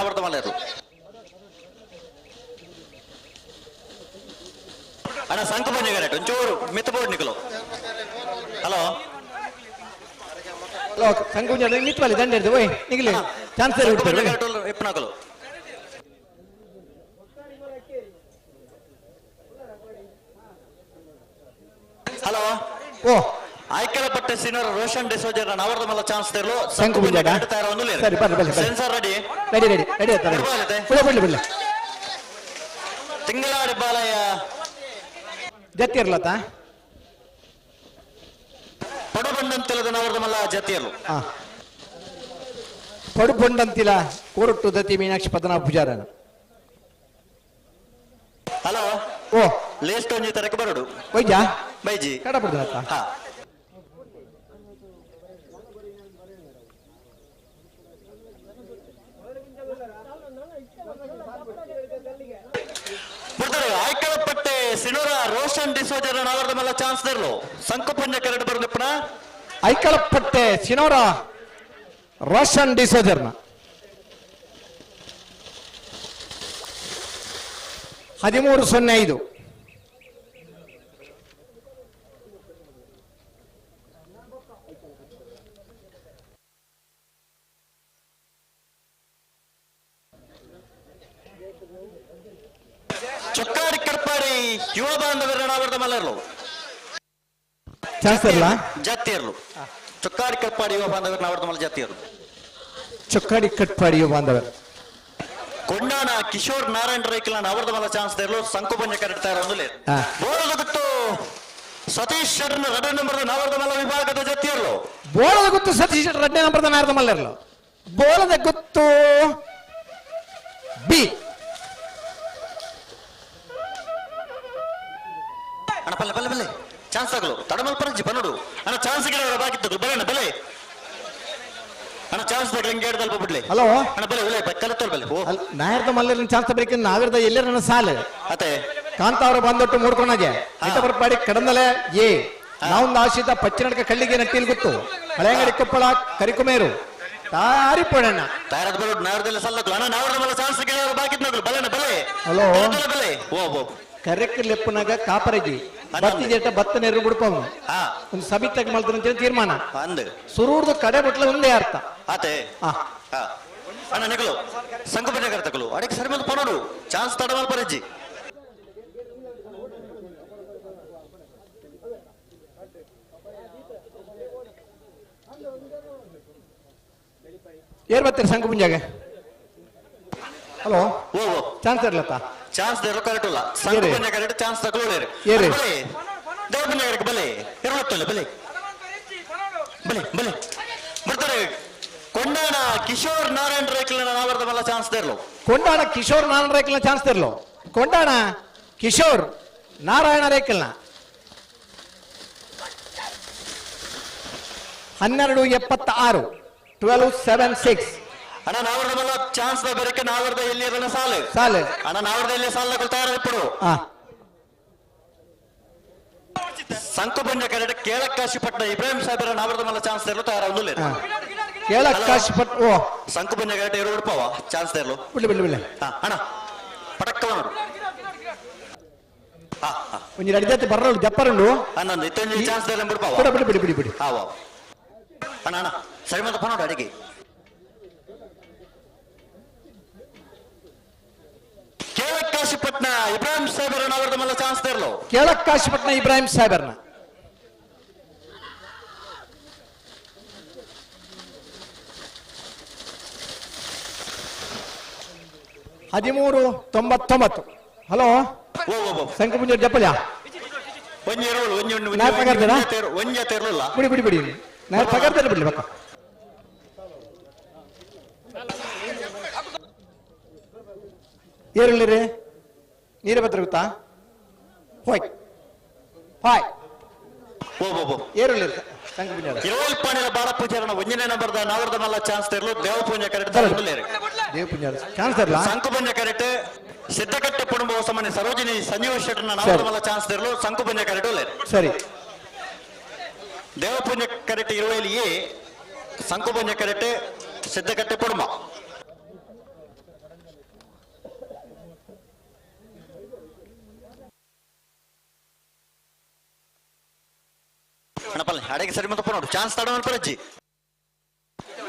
ಅಣ್ಣ ಸಂಕು ಬನ್ನಿ ಕರೆಕ್ಟ್ ಒಂಚೂರು ಮಿತ್ತಬೋರ್ಡ್ ನಿಕಲು. ಹಲೋ ಹಲೋ, ಸಂಕು ನಿತ್ವಲ್ಲಿ ದಂಡ ಹಿಡಿದು ಓಯ್ ನಿಗಲಿ ಚಾನ್ಸ್ ಇಪ್ಪನಾಕಲು. ಹಲೋ, ಓ ಆಯ್ಕೆಲಪಟ್ಟೆ ಸೀನಿಯರ್ ರೋಷನ್ ಡಿಸೋಜರ್ ಅವರದ ಮಲ್ಲ ಚಾನ್ಸ್ ತೆರಲು ಸಂಕು ಪೂಂಜಾಗ ಸರಿ ಬರ್ರಿ ಬರ್ರಿ. Sensor ready ready ready ready ಆಯ್ತಾ? ಬಿಡ ಬಿಡ್ಲಿ ಬಿಡ್ಲಿ. ತಿಂಗಳಾಡಿ ಬಾಲಯ್ಯ ಜತಿ ಇರ್ಲತ್ತ ಪಡುಬಂಡಂತಿಲದ ನವರದ ಮಲ್ಲ ಜತಿಯಲು. ಪಡುಬಂಡಂತಿಲ ಕೋರಟ್ಟು ದತಿ ಮೀನಾಕ್ಷಿ ಪದ್ಮನಾಭ ಪೂಜಾರನ. ಹಲೋ, ಓ ಲೇಸ್ಟ್ ಒಂಜಿ ತರಕ ಬರಡು ಬೈಜಾ ಬೈಜಿ ಕಡಪಡ್ದ. ಹಾ ಆಯ್ಕಲಪಟ್ಟೆ ಸಿನೋರ ರೋಷನ್ ಡಿಸೋಜರ್ ಅವರದ ಮಲ್ಲ ಚಾನ್ಸ್ ತೆರಲು ಸಂಕು ಪಂಜ ಕರಡು ಬರಲಿಪ್ಪನ. ಐಕಲಪಟ್ಟೆ ಸಿನೋರ ರೋಷನ್ ಡಿಸೋಜರ್ನ 13:05. ಚೊಕ್ಕಾಡಿ ಕಡ್ಪಾಡಿ ಯುವ ಬಾಂಧವರ ಅವರದ ಮಲ್ಲರ್ಲು ಚಾನ್ಸ್ ಇರಲ್ಲ ಜಾತಿಯರ್ಲು. ಚೊಕ್ಕಾಡಿ ಕಟ್ಪಾಡಿ ಯುವ ಬಾಂಧವರ ಅವರದ ಮಲ್ಲ ಜಾತಿಯರ್ಲು. ಚೊಕ್ಕಾಡಿ ಕಟ್ಪಾಡಿ ಯುವ ಬಾಂಧವರು ಕೊಂಡಾಣ ಕಿಶೋರ್ ನಾರಾಯಣ ರೈಕಲ್ನ ಅವರದ ಮಲ್ಲ ಚಾನ್ಸ್ ತೆರಲು ಸಂಕು ಪಂಜ ಕರೆಕ್ಟ್ ತಯಾರು. ಬೋಳದ ಗುತ್ತು ಸತೀಶ್ ಶೆಟ್ಟರ್ನ ರಡ ನಂಬರ್ ನವರದ ಮಲ್ಲ ವಿಭಾಗದ ಜತಿಯರ್ಲು. ಬೋಳದ ಗುತ್ತು ಸತೀಶ್ ಶೆಟ್ಟರ್ ರಡ್ನೇ ನಂಬರ್ದ ನಾರದ ಮಲ್ಲರ್ಲು. ಬೋಳದ ಗುತ್ತು ಬಿ. ಅಣ್ಣ ಪಲ್ಲೆ ಪಲ್ಲೆ ಪಲ್ಲೆ ಚಾನ್ಸ್ ಆಗಲು ತಡಮಲ್ ಪರಂಜಿ ಬನ್ನಡು ಅಣ್ಣ ಚಾನ್ಸ್ ಗಿಡ ಬಾಕಿತ್ತು ಬಲೆ ಬಲೆ ಅಣ್ಣ ಚಾನ್ಸ್ ಬಗ್ಗೆ ಹೆಂಗೆ ಹೇಳ್ದಲ್ಪ ಬಿಡ್ಲಿ. ಹಲೋ ಅಣ್ಣ ಬಲೆ ಬಲೆ ಕಲಿತೋಲ್ ಬಲೆ. ಓ ನಾಯರ್ದ ಮಲ್ಲರ್ನ ಚಾನ್ಸ್ ಬೇಕು ನಾವಿರ್ದ ಎಲ್ಲರ ಸಾಲ ಅತ್ತೆ ಕಾಂತಾವ್ರ ಬಂದೊಟ್ಟು ಮೂಡ್ಕೊಂಡಾಗೆ ಐತ ಬರ್ಪಾಡಿ ಕಡಂದಲೆ ಏ ನಾವೊಂದು ಆಶಿತ ಪಚ್ಚಿನಡ್ಕ ಕಳ್ಳಿಗೆ ನಟ್ಟಿಲ್ ಗೊತ್ತು ಹಳೆಯಂಗಡಿ ಕೊಪ್ಪಳ ಕರಿಕುಮೇರು ತಾರಿ ಪೋಡಣ್ಣ ತಯಾರಾದ ಬರೋ ನಾವರದಲ್ಲ ಸಲ್ಲಕ್ಲು ಅಣ್ಣ ನಾವರದ ಮಲ್ಲ ಚಾನ್ಸ್ ಗಿಡ ಬಾಕಿತ್ತು ಬಲೆ ಬಲೆ. ಹಲೋ ಬಲೆ ಓ ಓ ಕರೆಕ್ ಲೆಪ್ಪನಾಗ ಕಾಪರಗಿ ಬತ್ತಿ ಜೇಟ ಬತ್ತ ನೆರು ಬಿಡ್ಪವನು ಒಂದು ಸಬಿತಾಗ ಮಲ್ತಾರ ತೀರ್ಮಾನ ಅಂದ್ ಸುರೂರ್ದು ಕಡೆ ಬಟ್ಲ ಒಂದೇ ಅರ್ಥ ಆತೆ. ಅಣ್ಣ ನಿಕಲು ಸಂಕು ಪಂಜ ಕರ್ತಕಲು ಅಡಕ್ಕೆ ಸರಿ ಮೇಲೆ ಪನೋಡು ಚಾನ್ಸ್ ತಡಮಲ್ ಪರಜ್ಜಿ. ಏರ್ ಬರ್ತೀರಿ ಸಂಕು ಪುಂಜಾಗ? ಹಲೋ, ಓ ಚಾನ್ಸ್ ಇರ್ಲತ್ತ? ಚಾನ್ಸ್ ದೇರು ಕರೆಕ್ಟ್ ಇಲ್ಲ ಸಂಕು ಪಂಜ ಕರೆಕ್ಟ್ ಚಾನ್ಸ್ ತಗೊಳ್ಳೇರಿ. ಏರಿ ಬಲೆ ದೇವ್ರ ಪಂಜ ಕರೆಕ್ಟ್ ಬಲೆ ಇರುತ್ತಲ್ಲ ಬಲೆ ಬಲೆ ಬಲೆ ಬರ್ತಾರೆ. ಕೊಂಡಾಣ ಕಿಶೋರ್ ನಾರಾಯಣ ರೇಖಲ್ನ ನಾವರದ ಮಲ್ಲ ಚಾನ್ಸ್ ದೇರ್ಲು. ಕೊಂಡಾಣ ಕಿಶೋರ್ ನಾರಾಯಣ ರೇಖಲ್ನ ಚಾನ್ಸ್ ದೇರ್ಲು. ಕೊಂಡಾಣ ಕಿಶೋರ್ ನಾರಾಯಣ ರೇಖಲ್ನ 12:76 12:76. ಅಣ್ಣ ನಾವರ್ದ ಮಲ್ಲ ಚಾನ್ಸ್ the ಬೆರಕೆ ನಾವರ್ದ ಎಲ್ಲಿ ಸಾಲು ಸಾಲು. ಅಣ್ಣ ನಾವರ್ದ ಎಲ್ಲಿ ಸಾಲ ತಯಾರ ಇಪ್ಪಡು. ಸಂಕುಪಂಜ ಕರೆಕ್ಟ್ ಕೇಳಕ್ಕಾಶಿಪಟ್ಟ ಇಬ್ರಾಹಿಂ ಸಾಹೇಬರ ನಾವರ್ದ ಮಲ್ಲ ಚಾನ್ಸ್ ತರಲು ತಯಾರ. ಕೇಳಕ್ಕಾಶಿಪಟ್ಟ ಓ ಸಂಕುಪಂಜ ಕರೆಕ್ಟ್ ಎರಡು ಉಡುಪವ ಚಾನ್ಸ್ ತರಲು. ಬಿಡ್ಲಿ ಬಿಡ್ಲಿ ಬಿಡ್ಲಿ. ಅಣ್ಣ ಪಟಕ್ಕ ನೋಡು. ಒಂಜಿ ರಡಿ ಬರ್ರಲು ಜಪ್ಪರುಂಡು. ಅಣ್ಣ ಇತ್ತೊಂಜಿ ಚಾನ್ಸ್ ತರಲು ಬಿಡ್ಪಾವ. ಬಿಡಿ ಬಿಡಿ ಬಿಡಿ ಬಿಡಿ. ಹಾವ ಅಣ್ಣ ಅಣ್ಣ ಸರಿ ಮತ್ತೆ ನೋಡು ಅಡಿಗೆ. ಕೇಳಕ್ಕಾಶಿಪಟ್ನ ಇಬ್ರಾಹಿಂ ಸಾಹೇಬರ ನಾವರ್ದ ಮಲ್ಲ ಚಾನ್ಸ್ ತರಲು. ಕೇಳಕ್ಕಾಶಿಪಟ್ನ ಇಬ್ರಾಹಿಂ ಸಾಹೇಬರ್ನ. 13.99. ಹಲೋ ಶಂಕುಪುಂಜ ಜಪ್ಪಲ್ಯ ಬಿಡಿ ಬಿಡಿ ಬಿಡಿ ನಾನು ಪಗಾರ್ದಲ್ಲಿ ಬಿಡ್ಲಿ ಬಕ್ಕ. ಏರುಳ್ಳಿರಿ ನೀರೇ ಬತ್ರ ಗೊತ್ತಾ? ಹೋಯ್ ಹಾಯ್ ಏರುಳ್ಳಿರಿ ಶಂಕುಪುಂಜ ಇರುವಲ್ಪಾಣಿಲ ಬಾಳ ಪೂಜಾರನ ಒಂಜನೇ ನಂಬರ್ದ ನಾವರ್ದ ಮಲ್ಲ ಚಾನ್ಸ್ ತರಲು ದೇವಪೂಂಜ ಕರೆಕ್ಟ್ ದೇವಪೂಂಜ ಚಾನ್ಸ್ ತರಲ ಸಂಕುಪಂಜ ಕರೆಕ್ಟ್ ಸಿದ್ದಕಟ್ಟೆ ಕುಟುಂಬ ಹೊಸಮನೆ ಸರೋಜಿನಿ ಸಂಜೀವ ಶೆಟ್ಟರ್ನ ನಾವರ್ದ ಮಲ್ಲ ಚಾನ್ಸ್ ತರಲು ಸಂಕುಪಂಜ ಕರೆಕ್ಟ್ ಸರಿ. ದೇವಪೂಂಜ ಕರೆಕ್ಟ್ ಇರುವಲ್ಲಿ ಎ ಸಂಕುಪಂಜ ಕರೆಕ್ಟ್ ಸಿದ್ದಕಟ್ಟೆ ಕುಟುಂಬ. ಅಣ್ಣ ಅಡೆಗೆ ಸರಿ ಮತ್ತೆ ನೋಡು ಚಾನ್ಸ್ ತಡ ಪರಜ್ಜಿ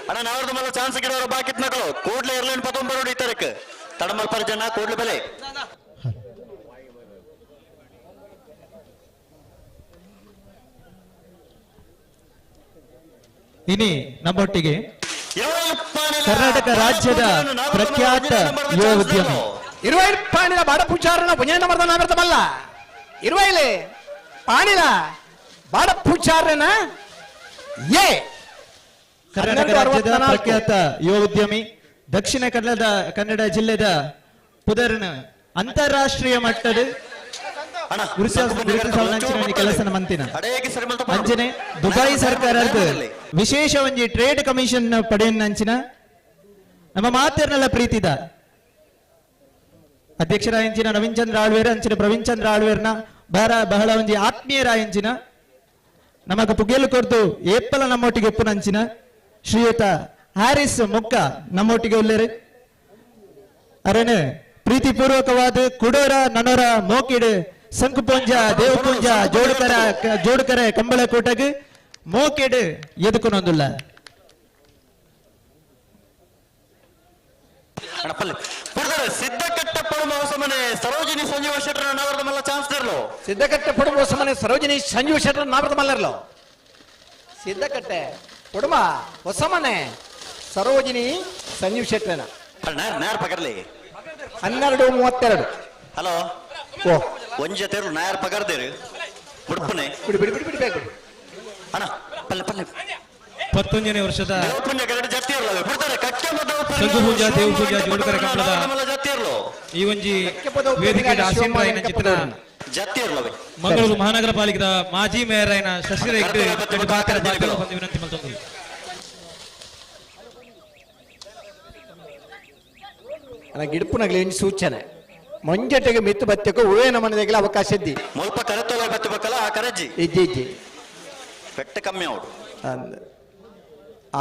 ಅಣ್ಣ ನಾವರ್ದ ಮಲ್ಲ ಚಾನ್ಸ್ ಗಿಡವರು ಬಾಕಿ ಮಕ್ಕಳು ಕೂಡ್ಲೆ ಇರ್ಲೇನು ಪತ್ತೊಂಬ ನೋಡಿ ಈ ತಾರೀಕು ತಡಮಲ್ ಪರಜಣ್ಣ ಕೂಡ್ಲೆ ಬೆಲೆ. ಇನಿ ನಮ್ಮೊಟ್ಟಿಗೆ ಕರ್ನಾಟಕ ರಾಜ್ಯದ ಪ್ರಖ್ಯಾತ ಯುವ ಉದ್ಯಮಿ ಇರುವೈಲ್ ಪಾಣಿಲ ಬಾಡ ಪೂಜಾರನ ಒಂಜನೇ ನಂಬರ್ದ ನಾವರ್ದ ಮಲ್ಲ ಇರುವೈಲೆ ಪಾಣಿಲ ಬಾಡ ಪೂಜಾರನ ಎ ಕರ್ನಾಟಕ ರಾಜ್ಯದ ಪ್ರಖ್ಯಾತ ಯುವ ಉದ್ಯಮಿ ದಕ್ಷಿಣ ಕನ್ನಡ ಜಿಲ್ಲೆದ ಪುದರ್ನ ಅಂತಾರಾಷ್ಟ್ರೀಯ ಮಟ್ಟದ ಕೆಲಸ ಮಂತಿನ ಅಂಚನೆ ದುಬೈ ಸರ್ಕಾರದ ವಿಶೇಷ ಒಂಜಿ ಟ್ರೇಡ್ ಕಮಿಷನ್ ಪಡೆಯಂಚಿನ ನಮ್ಮ ಮಾತಿರ್ನೆಲ್ಲ ಪ್ರೀತಿದ ಅಧ್ಯಕ್ಷರ ಅಂಚಿನ ನವೀನ್ ಚಂದ್ರ ಆಳ್ವೇರ್ ಅಂಚಿನ ಪ್ರವೀಣ್ ಚಂದ್ರ ಆಳ್ವೇರ್ನ ಬಹಳ ಒಂಜಿ ಆತ್ಮೀಯರ ಅಂಚಿನ ನಮಗ ಪುಗೇಲು ಕೊರ್ದು ಏಪ್ಪಲ ನಮ್ಮೊಟ್ಟಿಗೆ ಉಪ್ಪುನಂಚಿನ ಶ್ರೀಯುತ ಹ್ಯಾರಿಸ್ ಮುಕ್ಕ ನಮ್ಮೊಟ್ಟಿಗೆ ಉಲ್ಲೇರು. ಅರೇನೆ ಪ್ರೀತಿಪೂರ್ವಕವಾದ ಕುಡೋರ ನನೋರ ಮೋಕಿಡು ಸಂಕುಪುಂಜ ದೇವಪುಂಜ ಜೋಡುಕರ ಜೋಡುಕರೆ ಕಂಬಳ ಕೂಟಗ್ ಮೋಕಿಡು ಎದುಕುನೊಂದುಲ್ಲ. ಸಿದ್ದಕಟ್ಟೆ ಪಡುಮ ಹೊಸಮನೆ ಸರೋಜಿನಿ ಸಂಜೀವ ಶೆಟ್ಟರ್ ನಾವರ್ದ ಮಲ್ಲ ಚಾನ್ಸ್ ತರಲು. ಸಿದ್ದಕಟ್ಟೆ ಪಡುಮ ಹೊಸಮನೆ ಸರೋಜಿನಿ ಸಂಜೀವ ಶೆಟ್ಟರ್ ನಾವರ್ದ ಮಲ್ಲರ್ಲು. ಸಿದ್ದಕಟ್ಟೆ ಪಡುಮ ಹೊಸಮನೆ ಸರೋಜಿನಿ ಸಂಜೀವ್ ಶೆಟ್ಟರ್ನ ನಾಯರ್ ಪಗರ್ಲಿ 12:32. ಹಲೋ ಓ ಒಂಜೆ ತೆರಲು ನಾಯರ್ ಪಗರ್ದೇರು ಬಿಡ್ಪುನೆ ಬಿಡಿ ಬಿಡಿ ಬಿಡಿ ಬಿಡಿ ಬೇಗ ಬಿಡಿ ಅಣ್ಣ ಪಲ್ಲೆ ಪಲ್ಲೆ. 11ನೇ ವರ್ಷದ ಸಂಘಪೂಜಾ ದೇವಪೂಜಾ ಜೋಡುಕರ ಕಂಬಳದ ಈ ಒಂಜಿ ವೇದಿಕೆ ಆಸೀನರಾಯಿನ ಚಿತ್ರ ಮಂಗಳೂರು ಮಹಾನಗರ ಪಾಲಿಕೆದ ಮಾಜಿ ಮೇಯರ್ ಆಯಿನ ಶಶಿರೇಖ್ ವಿನಂತಿ ಮಲ್ತೊಂದು. ಗಿಡ್ಪುನಗಲಿ ಒಂಜಿ ಸೂಚನೆ ಮಂಜಟೆಗೆ ಮಿತ್ತು ಬತ್ತಕ್ಕೆ ಉವೇ ನಮನದೆಗೆಲ್ಲ ಅವಕಾಶ ಇದ್ದಿ ಮುಲ್ಪ ಕರೆತೊಲ ಬತ್ತು ಬಕ್ಕಲ ಆ ಕರೆಜ್ಜಿ ಇಜ್ಜಿ ಇಜ್ಜಿ ಪೆಟ್ಟ ಕಮ್ಮಿ ಅವಡು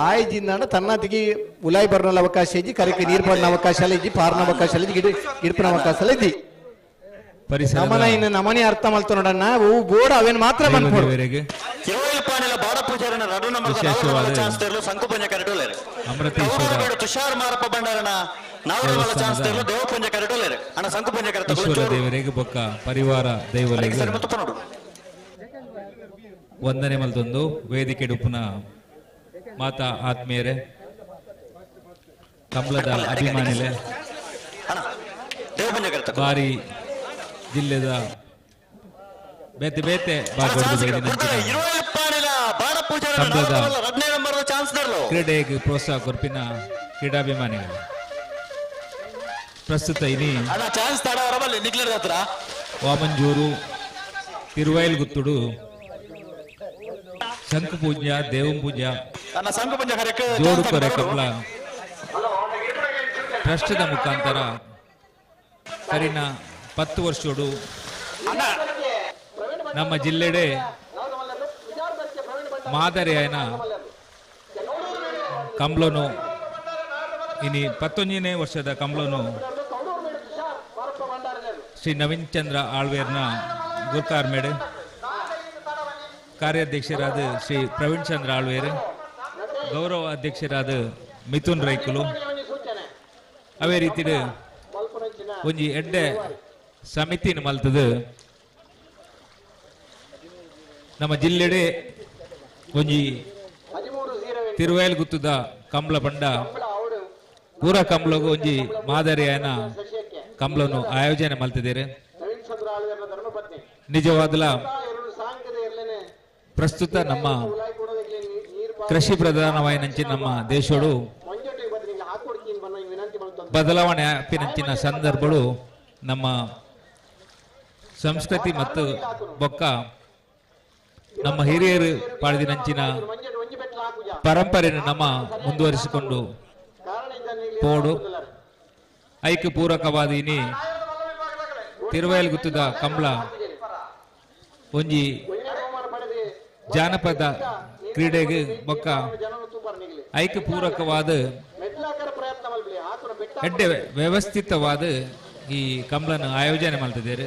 ಆಯ್ಜಿಂದ ತನ್ನತಿಗೆ ಉಲಾಯಿ ಬರ್ನಲ್ಲ ಅವಕಾಶ ಇಜ್ಜಿ, ಕರೆಗೆ ನೀರು ಪಡಿನ ಅವಕಾಶ ಅಲ್ಲ ಇಜ್ಜಿ, ಪಾರ್ನ ಅವಕಾಶ ಅಲ್ಲ ಇಜ್ಜಿ, ಗಿಡಪನ ಅವಕಾಶ ಅಲ್ಲ ಇಜ್ಜಿ. ನಮನ ಇನ್ನು ನಮನೆ ಅರ್ಥ ಮಲ್ತ ನೋಡಣ್ಣ ಹೂ ಬೋರ್ಡ್ ಅವೇನು ಮಾತ್ರ ಮನ್ಪೋಡು. ತುಷಾರ್ ಮಾರಪ್ಪ ಭಂಡಾರನ ಈಶ್ವರ ದೇವರಿಗೆ ಬೊಕ್ಕ ಪರಿವಾರ ದೈವಲೆಗೆ ವಂದನೆ ಮಲ್ತೊಂದು ವೇದಿಕೆ ಡುಪ್ಪುನ ಮಾತಾ ಆತ್ಮೀಯರೇ, ಕಂಬಳದ ಅಭಿಮಾನಿಲೆ, ಬಾರಿ ಜಿಲ್ಲೆದ ಬೇತೆ ಬೇತೆ ಕಂಬಳದ ಕ್ರೀಡೆಗೆ ಪ್ರೋತ್ಸಾಹ ಕೊರ್ಪಿನ ಕ್ರೀಡಾಭಿಮಾನಿಗಳು ಪ್ರಸ್ತುತ ಇನಿ ವಾಮಂಜೂರು ತಿರುವೈಲ್ಗುತ್ತುಡು ಶಂಕು ಪೂಜಾ ದೇವಂ ಪೂಜಾ ಜೋಡುಕೊರೆ ಕಮಲ ಟ್ರಸ್ಟ್ದ ಮುಖಾಂತರ ಕರಿನ 10 ವರ್ಷೋಡು ನಮ್ಮ ಜಿಲ್ಲೆಡೆ ಮಾದರಿಯಾಯನ ಕಂಬ್ಲೋನು ಇನಿ 11ನೇ ವರ್ಷದ ಕಂಬ್ಲೋನು ಶ್ರೀ ನವೀನ್ ಚಂದ್ರ ಆಳ್ವೇರ್ನ ಗುರ್ಕಾರ್ಮೇಡೆ ಕಾರ್ಯಾಧ್ಯಕ್ಷರಾದ ಶ್ರೀ ಪ್ರವೀಣ್ ಚಂದ್ರ ಆಳ್ವೇರ್, ಗೌರವ ಅಧ್ಯಕ್ಷರಾದ ಮಿಥುನ್ ರೈಕುಲು, ಅವೇ ರೀತಿ ಒಂಜಿ ಎಡ್ಡೆ ಸಮಿತಿನ ಮಲ್ತದು ನಮ್ಮ ಜಿಲ್ಲೆಡೆ ಒಂಜಿ ತಿರುವೇಲ್ ಗುತ್ತದ ಕಂಬ್ಲ ಬಂಡ ಪೂರ ಕಂಬ್ಲಗು ಒಂಜಿ ಮಾದರಿಯಾನ ಕಂಬ್ಲನ್ನು ಆಯೋಜನೆ ಮಲ್ತಿದ್ದೀರಿ. ನಿಜವಾದಲ ಪ್ರಸ್ತುತ ನಮ್ಮ ಕೃಷಿ ಪ್ರಧಾನವಾಯಿನಂಚಿನ ನಮ್ಮ ದೇಶಡು ಬದಲಾವಣೆ ಆಪಿನಂಚಿನ ಸಂದರ್ಭಗಳು ನಮ್ಮ ಸಂಸ್ಕೃತಿ ಮತ್ತು ಬೊಕ್ಕ ನಮ್ಮ ಹಿರಿಯರು ಪಾಡಿದಿನಂಚಿನ ಪರಂಪರೆಯನ್ನು ನಮ್ಮ ಮುಂದುವರಿಸಿಕೊಂಡು ಪೋಡು ಐಕ್ಯ ಪೂರಕವಾದ ಇನಿ ತಿರುವಯಲ್ಗುತ್ತದ ಕಂಬ್ಳ ಒಂಜಿ ಜಾನಪದ ಕ್ರೀಡೆಗೆ ಬೊಕ್ಕ ಐಕ್ಯ ಪೂರಕವಾದ ಎಡ್ಡೆ ವ್ಯವಸ್ಥಿತವಾದ ಈ ಕಂಬ್ಳನ್ನು ಆಯೋಜನೆ ಮಾಡ್ತಿದ್ದಾರೆ.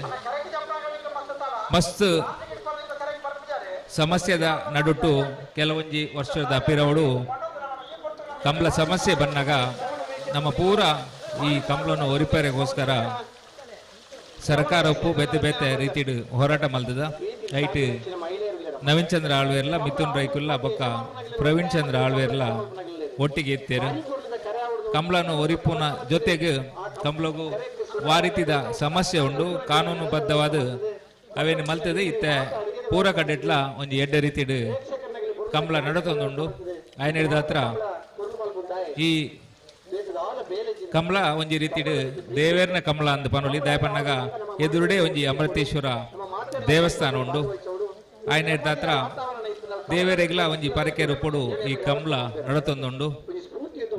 ಮಸ್ತ್ ಸಮಸ್ಯೆದ ನಡುಟು ಕೆಲವೊಂಜಿ ವರ್ಷದ ಪಿರವಡು ಕಂಬ್ಳ ಸಮಸ್ಯೆ ಬಂದಾಗ ನಮ್ಮ ಪೂರ ಈ ಕಂಬ್ಳನ್ನು ಒರಿಪೇರೆಗೋಸ್ಕರ ಸರ್ಕಾರ ಒಪ್ಪು ಬೇತೆ ಬೇತೆ ರೀತಿಡು ಹೋರಾಟ ಮಲ್ತದ. ಐಟ್ ನವೀನ್ ಚಂದ್ರ ಆಳ್ವೇರ್ಲ, ಮಿಥುನ್ ರೈಕುಲ್ಲ ಬೊಕ್ಕ ಪ್ರವೀಣ್ ಚಂದ್ರ ಆಳ್ವೇರ್ಲ ಒಟ್ಟಿಗೆ ಇತ್ತೇರು. ಕಂಬ್ಳನ್ನು ಒರಿಪುನ ಜೊತೆಗೆ ಕಂಬ್ಳಗೂ ವಾರಿತಿದ ಸಮಸ್ಯೆ ಉಂಡು, ಕಾನೂನುಬದ್ಧವಾದ ಅವೇನು ಮಲ್ತದೆ. ಇತ್ತೆ ಪೂರ ಕಡೆಟ್ಲ ಒಂಜಿ ಎಡ್ಡೆ ರೀತಿಡು ಕಂಬ್ಳ ನಡತೊಂದುಂಡು. ಆಯ್ನ ಹಿಡಿದ ಹತ್ರ ಈ ಕಂಬ್ಳ ಒಂಜಿ ರೀತಿಡು ದೇವೇರ್ನ ಕಂಬ್ಳ ಅಂದ್ ಪನೊಲಿ ದಯಪಣ್ಣಗ ಎದುರುಡೆ ಒಂಜಿ ಅಮೃತೇಶ್ವರ ದೇವಸ್ಥಾನ ಉಂಡು. ಆಯ್ನ ಹಿಡಿದ ಹತ್ರ ದೇವರೆಗ್ಲ ಒಂಜಿ ಪರಕೆ ರೂಪಡು ಈ ಕಂಬ್ಳ ನಡತೊಂದುಂಡು.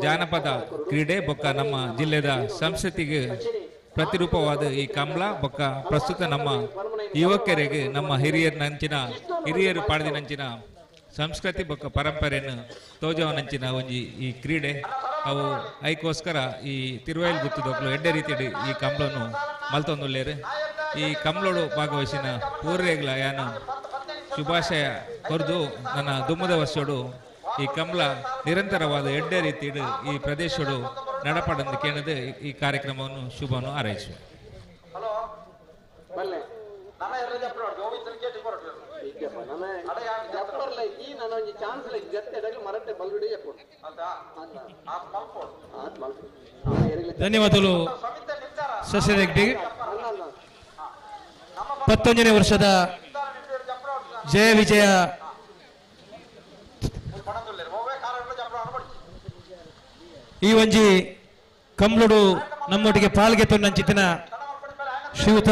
ಜಾನಪದ ಕ್ರೀಡೆ ಬೊಕ್ಕ ನಮ್ಮ ಜಿಲ್ಲೆದ ಸಂಸ್ಕೃತಿಗೆ ಪ್ರತಿರೂಪವಾದ ಈ ಕಂಬ್ಳ ಬೊಕ್ಕ ಪ್ರಸ್ತುತ ನಮ್ಮ ಯುವಕರಿಗೆ ನಮ್ಮ ಹಿರಿಯರ್ನಂಚಿನ ಹಿರಿಯರು ಪಾಡ್ದಿನಂಚಿನ ಸಂಸ್ಕೃತಿ ಬೊಕ್ಕ ಪರಂಪರೆಯನ್ನು ತೋಜವನಂಚಿನ ಒಂಜಿ ಈ ಕ್ರೀಡೆ ಅವು ಐಕೋಸ್ಕರ ಈ ತಿರುವೈಲ್ ಗುತ್ತದೊಕ್ಲು ಎಡ್ಡೆ ರೀತಿಯಲ್ಲಿ ಈ ಕಂಬ್ಳನ್ನು ಮಲ್ತೊಂದುಲ್ಲೇರು. ಈ ಕಂಬ್ಳೋಡು ಭಾಗವಹಿಸಿನ ಪೂರ್ವೇಗ್ಲ ಯಾನು ಶುಭಾಶಯ ಕೊರ್ದು ನನ್ನ ದುಮ್ಮದ ವರ್ಷೋಡು ಈ ಕಂಬ್ಳ ನಿರಂತರವಾದ ಎಡ್ಡೆ ರೀತಿಯು ಈ ಪ್ರದೇಶಡು ನಡಪಡಂದು ಕೇಳದು ಈ ಕಾರ್ಯಕ್ರಮವನ್ನು ಶುಭವನ್ನು ಹಾರೈಸುವೆ. ಧನ್ಯವಾದಗಳು ಸಸ್ಯರೆಡ್ಡಿ. 11ನೇ ವರ್ಷದ ಜಯ ವಿಜಯ ಈ ಒಂಜಿ ಕಂಬ್ಲುಡು ನಮ್ಮೊಟ್ಟಿಗೆ ಪಾಲ್ಗೆ ತೊಂದಂಚಿತ್ತಿನ ಶ್ರೀಯುತ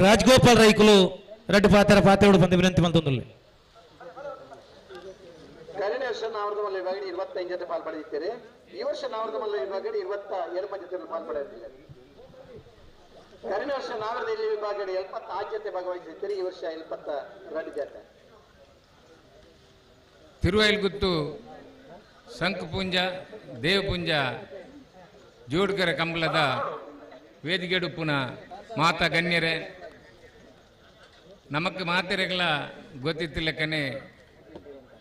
ರಾಜಗೋಪಾಲ್ ರೈಕುಲು ರಡ್ಡು ಪಾತ್ರ ಪಾತ್ರೆಗಳು ಬಂದ ವಿನಂತಿ ಮಂತೊಂದುಲ್ಲೆ. ಕರಿನ ವರ್ಷ ನಾವರ್ದಮಲ್ಲ ವಿಭಾಗ 25 ಜೊತೆ ಪಾಲ್ಪಡೆದಿದ್ದಾರೆ. ಈ ವರ್ಷ ನಾವರ್ದಮಲ್ಲ ವಿಭಾಗ 22 ಜೊತೆ ಪಾಲ್ಪಡೆದಿಲ್ಲ. ಕರಿನ ವರ್ಷ ನಾವರ್ದ ವಿಭಾಗ 76 ಜೊತೆ ಭಾಗವಹಿಸಿದ್ದಾರೆ. ಈ ವರ್ಷ 72 ಜೊತೆ. ತಿರುವೈಲ್ಗುತ್ತು ಸಂಕಪುಂಜ ದೇವಪುಂಜ ಜೋಡ್ಕರ ಕಂಬಳದ ವೇದಿಗೆಡುಪುನ ಮಾತಾ ಗಣ್ಯರೇ, ನಮಕ್ ಮಾತೆರೆಗಳ ಗೊತ್ತಿತ್ತಿಲ್ಲಕ್ಕನೆ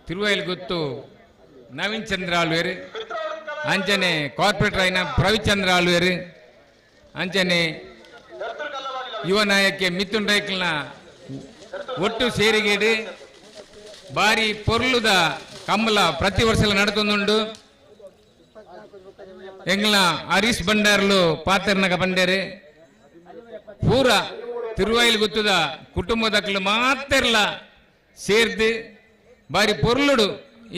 ತಿರುವೈಲ್ಗುತ್ತು ನವೀನ್ ಚಂದ್ರ ಆಳ್ವೇರು, ಅಂಚನೆ ಕಾರ್ಪೊರೇಟರ್ అయిన ಪ್ರವೀಣ್ ಆಳ್ವೇರು, ಅಂಚನೆ ಯುವ ನಾಯಕಿ ಮಿಥುನ್ ರೈಕ್ಲನ ಒಟ್ಟು ಸೇರಿಗೇಡು ಬಾರಿ ಪೊರ್ಲುದ ಕಂಬಳ ಪ್ರತಿ ವರ್ಷಲ ನಡತೊಂದುಂಡು. ಎಂಗ್ಲ ಹರೀಶ್ ಭಂಡಾರ್ಲು ಪಾತ್ರನಗ ಬಂಡೇರು ಪೂರ ತಿರುವೈಲ್ ಗುತ್ತದ ಕುಟುಂಬದಕ್ಲು ಮಾತೆರ್ಲ ಸೇರ್ದು ಬಾರಿ ಪೊರ್ಲುಡು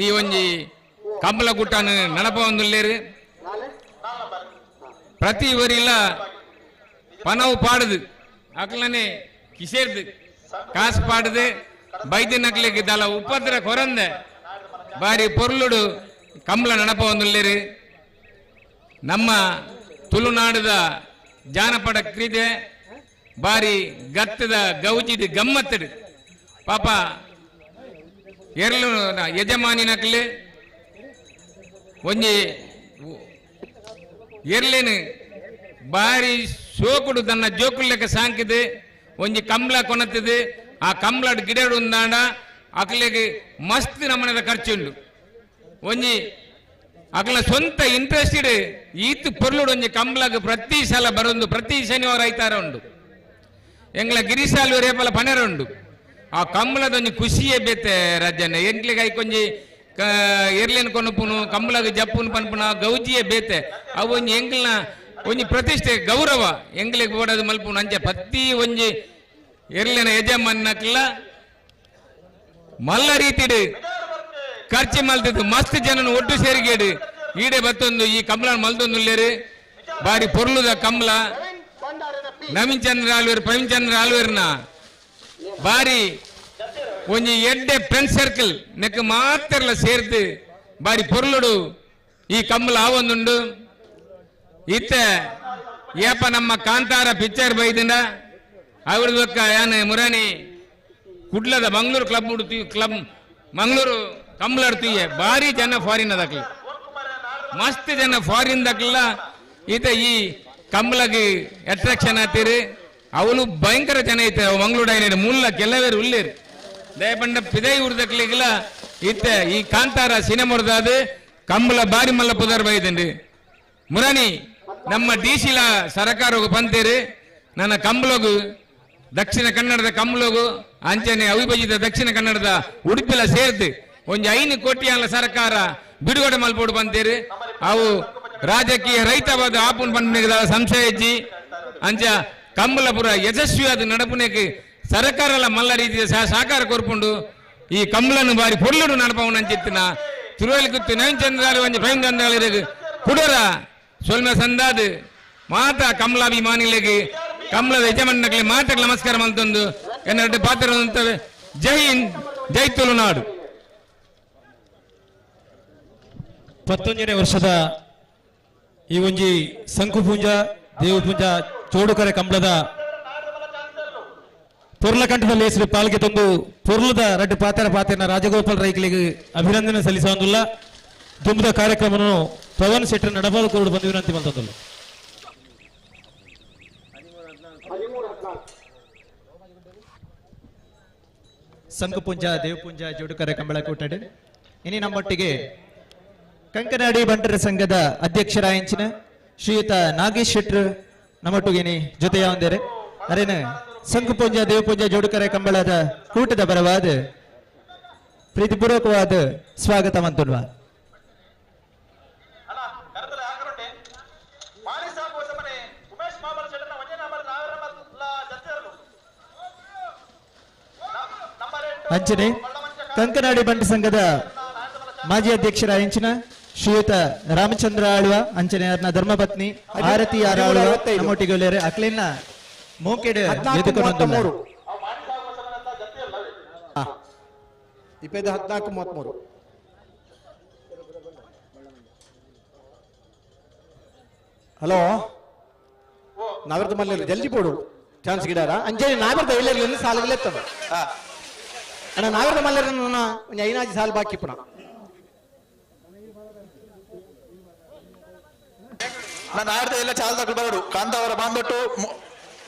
ಈ ಒಂಜಿ ಕಂಬಳ ಗುಟ್ಟಾನು ನಡಪ ಒಂದುಲ್ಲೇರು. ಪ್ರತಿ ವರಿಲ ಪನವು ಪಾಡುದು ಅಕ್ಲನೆ ಕಿಸೇರ್ದು ಕಾಸು ಪಾಡುದು ಬೈದಿನಕ್ಲಿಗೆ ದಲ ಉಪದ್ರ ಕೊರಂದೆ ಬಾರಿ ಪೊರ್ಲುಡು ಕಂಬಳ ನಡಪ ಒಂದುಲ್ಲೇರು. ನಮ್ಮ ತುಳುನಾಡದ ಜಾನಪದ ಕ್ರೀಡೆ ಬಾರಿ ಗತ್ತದ ಗೌಜಿದ ಗಮ್ಮತ್ತಡು ಪಾಪ ಎರ್ಲು ಯಜಮಾನಿನಕ್ಲೆ ಒಂಜಿ ಎರ್ಲೇನು ಬಾರಿ ಸೋಕುಡು ತನ್ನ ಜೋಕುಲೆಕ್ಕ ಸಾಂಕಿದೆ ಒಂಜಿ ಕಂಬ್ಲ ಕೊನತ್ತದೆ ಆ ಕಂಬ್ಲಡ್ ಗಿಡಡು ಉಂದಾಂಡ ಅಕ್ಲೆಗ್ ಮಸ್ತ್ ನಮನದ ಖರ್ಚುಂಡು ಒಂಜಿ ಅಕ್ಲ ಸ್ವಂತ ಇಂಟ್ರೆಸ್ಟೆಡ್ ಈತ್ ಪೊರ್ಲುಡು ಒಂಜಿ ಕಂಬ್ಲಗ್ ಪ್ರತಿ ಸಲ ಬರೊಂದು ಪ್ರತಿ ಶನಿವಾರ ಐತಾರ ಉಂಡು ಎಂಗ್ಲ ಗಿರಿಸಾಲು ರೇಪಲ ಪನೆರ ಉಂಡು ಆ ಕಂಬ್ಲದ ಒಂಜಿ ಖುಷಿಯೇ ಬೇತೆ ರಾಜ್ಯನ ಎಂಕ್ಲೆಗ್ ಐಕೊಂಜಿ ಎರ್ಲೇನ್ ಕೊನಪುನು ಕಂಬ್ಲಗ್ ಜಪ್ಪುನು ಪನ್ಪುನ ಗೌಜಿಯೇ ಬೇತೆ ಅವು ಒಂಜಿ ಎಂಗ್ಲನ ಒಂಜಿ ಪ್ರತಿಷ್ಠೆ ಗೌರವ ಎಂಗ್ಲೆಗ್ ಬೋಡದು ಮಲ್ಪುನು ಅಂಚೆ ಪ್ರತಿ ಒಂಜಿ ಎರ್ಲೆನ ಯಜಮಾನಕ್ಲ ಮಲ್ಲ ರೀತಿಡು ಖರ್ಚು ಮಲ್ತದ್ದು ಮಸ್ತ್ ಜನನ ಒಟ್ಟು ಸೇರಿಗೇಡು ಈಡೆ ಬತ್ತೊಂದು ಈ ಕಮಲ ಮಲ್ತೊಂದು ಉಲ್ಲೇರು ಬಾರಿ ಪೊರ್ಲುದ ಕಮಲ ನವೀನ್ ಚಂದ್ರ ಆಲ್ವೇರ್ ಪ್ರವೀಣ್ ಚಂದ್ರ ಆಲ್ವೇರ್ನ ಬಾರಿ ಒಂಜಿ ಎಡ್ಡೆ ಫ್ರೆಂಡ್ ಸರ್ಕಲ್ ನೆಕ್ ಮಾತ್ರಲ ಸೇರ್ದು ಬಾರಿ ಪೊರ್ಲುಡು ಈ ಕಮಲ ಆವೊಂದುಂಡು ಇತ್ತೆ ಏಪ ನಮ್ಮ ಕಾಂತಾರ ಪಿಕ್ಚರ್ ಬೈದಿಂದ ಅವ್ರದ್ದು ಯಾನ್ ಮುರಾನಿ ಕುಡ್ಲದ ಮಂಗಳೂರು ಕ್ಲಬ್ ಕ್ಲಬ್ ಮಂಗಳೂರು ಕಮ್ಲಾಡ್ತೀಯ ಭಾರಿ ಜನ ಫಾರಿನ್ ಅದಕ್ಲ ಮಸ್ತ್ ಜನ ಫಾರಿನ್ ದಕ್ಲ ಈತ ಈ ಕಮ್ಲಗೆ ಅಟ್ರಾಕ್ಷನ್ ಆತೀರಿ ಅವನು ಭಯಂಕರ ಜನ ಐತೆ ಮಂಗಳೂರು ಐನೇಡು ಮುಲ್ಲ ಕೆಲವೇರು ಉಲ್ಲೇರು ದಯಪಂಡ ಪಿದೈ ಉರ್ದಕ್ಲಿಗಿಲ್ಲ ಇತ್ತ ಈ ಕಾಂತಾರ ಸಿನಿಮಾದ ಕಂಬಳ ಬಾರಿ ಮಲ್ಲ ಪುದರ್ ಬೈದಂడి ಮುರಾನಿ ನಮ್ಮ ಡಿಸಿಲ ಸರಕಾರಗು ಪಂತೇರು ನನ್ನ ಕಂಬಳಗು ದಕ್ಷಿಣ ಕನ್ನಡದ ಕಂಬಳಗು ಅಂಚನೆ ಅವಿಭಜಿತ ದಕ್ಷಿಣ ಕನ್ನಡದ ಉಡುಪಿಲ ಸೇರ್ದು ಒಂಜಿ 5 ಕೋಟಿ ಅಲ್ಲ ಸರ್ಕಾರ ಬಿಡುಗಡೆ ಮಲ್ಪೋಡು ಬಂತೀರಿ ಅವು ರಾಜಕೀಯ ರೈತವಾದ ಆಪುನ್ ಪನ್ಪಿನ ಸಂಶಯ ಇಜ್ಜಿ ಅಂಚ ಕಂಬಳಪುರ ಯಶಸ್ವಿಯಾದ ನಡಪುನೆಗೆ ಸರ್ಕಾರಲ ಮಲ್ಲ ರೀತಿಯ ಸಹಕಾರ ಕೊರ್ಪುಂಡು ಈ ಕಂಬಳನ್ನು ಬಾರಿ ಪೊರ್ಲುಡು ನಡಪವನ ಅಂಚಿತ್ತಿನ ತಿರುವಲಿಕುತ್ತು ನವೀನ್ ಚಂದ್ರ ಒಂಜಿ ಪ್ರವೀಣ್ ಚಂದ್ರ ಕುಡರ ಸೊಲ್ಮೆ ಸಂದಾದು ಮಾತಾ ಕಮಲಾಭಿಮಾನಿಗಳಿಗೆ ಕಮಲದ ಯಜಮಾನಗಳಿಗೆ ಮಾತಕ್ಕೆ ನಮಸ್ಕಾರ ಮಂತೊಂದು ಎನ್ನ ಪಾತ್ರ ಜೈ ಹಿಂದ್ ಜೈ ತುಳುನಾಡು. 11ನೇ ವರ್ಷದ ಈ ಒಂಜಿ ಸಂಕುಪೂಂಜ ದೇವಪೂಂಜ ಚೋಡುಕರೆ ಕಂಬಳದ ಪೊರ್ಲಕಂಠದಲ್ಲಿ ಹೆಸರು ಪಾಲ್ಗೆ ತಂದು ಪೊರ್ಲದ ರಡ್ಡು ಪಾತ್ರ ಪಾತ್ರನ ರಾಜಗೋಪಾಲ್ ರೈಕ್ಲಿಗೆ ಅಭಿನಂದನೆ ಸಲ್ಲಿಸುವಂತಿಲ್ಲ. ದುಂಬದ ಕಾರ್ಯಕ್ರಮವನ್ನು ಪವನ್ ಶೆಟ್ಟರ್ ನಡಬಾಲು ಕೋರಡು ಬಂದು ವಿನಂತಿ ಮಂತಂದುಲ್ಲ. ಸಂಕುಪುಂಜ ದೇವಪುಂಜ ಜೋಡುಕರೆ ಕಂಬಳ ಕೂಟಡೆ ಇನಿ ನಮ್ಮೊಟ್ಟಿಗೆ ಕಂಕನಾಡಿ ಬಂಟರ ಸಂಘದ ಅಧ್ಯಕ್ಷರಾಯಂಚಿನ ಶ್ರೀಯುತ ನಾಗೇಶ್ ಶೆಟ್ಟರ್ ನಮ್ಮೊಟ್ಟಿಗೆ ಜೊತೆಯ ಒಂದೇರೆ ಅರೇನ ಸಂಕುಪುಂಜ ದೇವಪುಂಜ ಜೋಡುಕರೆ ಕಂಬಳದ ಕೂಟದ ಪರವಾದ ಪ್ರೀತಿಪೂರ್ವಕವಾದ ಸ್ವಾಗತ ಮಂತುನ್ವ. ಅಂಚನೆ ಕಂಕನಾಡಿ ಬಂಟ ಸಂಘದ ಮಾಜಿ ಅಧ್ಯಕ್ಷರ ಅಂಚಿನ ಶ್ರೀಯುತ ರಾಮಚಂದ್ರ ಆಳ್ವ ಅಂಚನೆ ಅವರ ಧರ್ಮಪತ್ನಿ ಆರತಿ ಆರ್ ಆಳ್ವ ನಮ್ಮೊಟ್ಟಿಗೆ ಅಕ್ಲಿನ ಮೋಕೆಡ್ ಎದುಕೊಂಡೊಂದುಲ್ಲ. 25 14 33. ಹಲೋ ನಾವಿರ್ದ ಮಲ್ಲೇರು ಜಲ್ದಿ ಪೋಡು ಚಾನ್ಸ್ ಗಿಡಾರ ಅಂಚನೆ ನಾವಿರ್ದ ಇಲ್ಲೇ ಸಾಲಗಲೆತ್ತದ ಅಣ್ಣ ನಾವಿರ್ದ ಮಲ್ಲೇರು ಒಂಜಿ ಐನಾಜಿ ಸಾಲು ಬಾಕಿ ಪುನಃ. ನಾನು ಆಡ್ದ ಎಲ್ಲ ಚಾಲದಕ್ಕೂ ಬರಡು ಕಾಂತಾವರ ಬಾಂದೊಟ್ಟು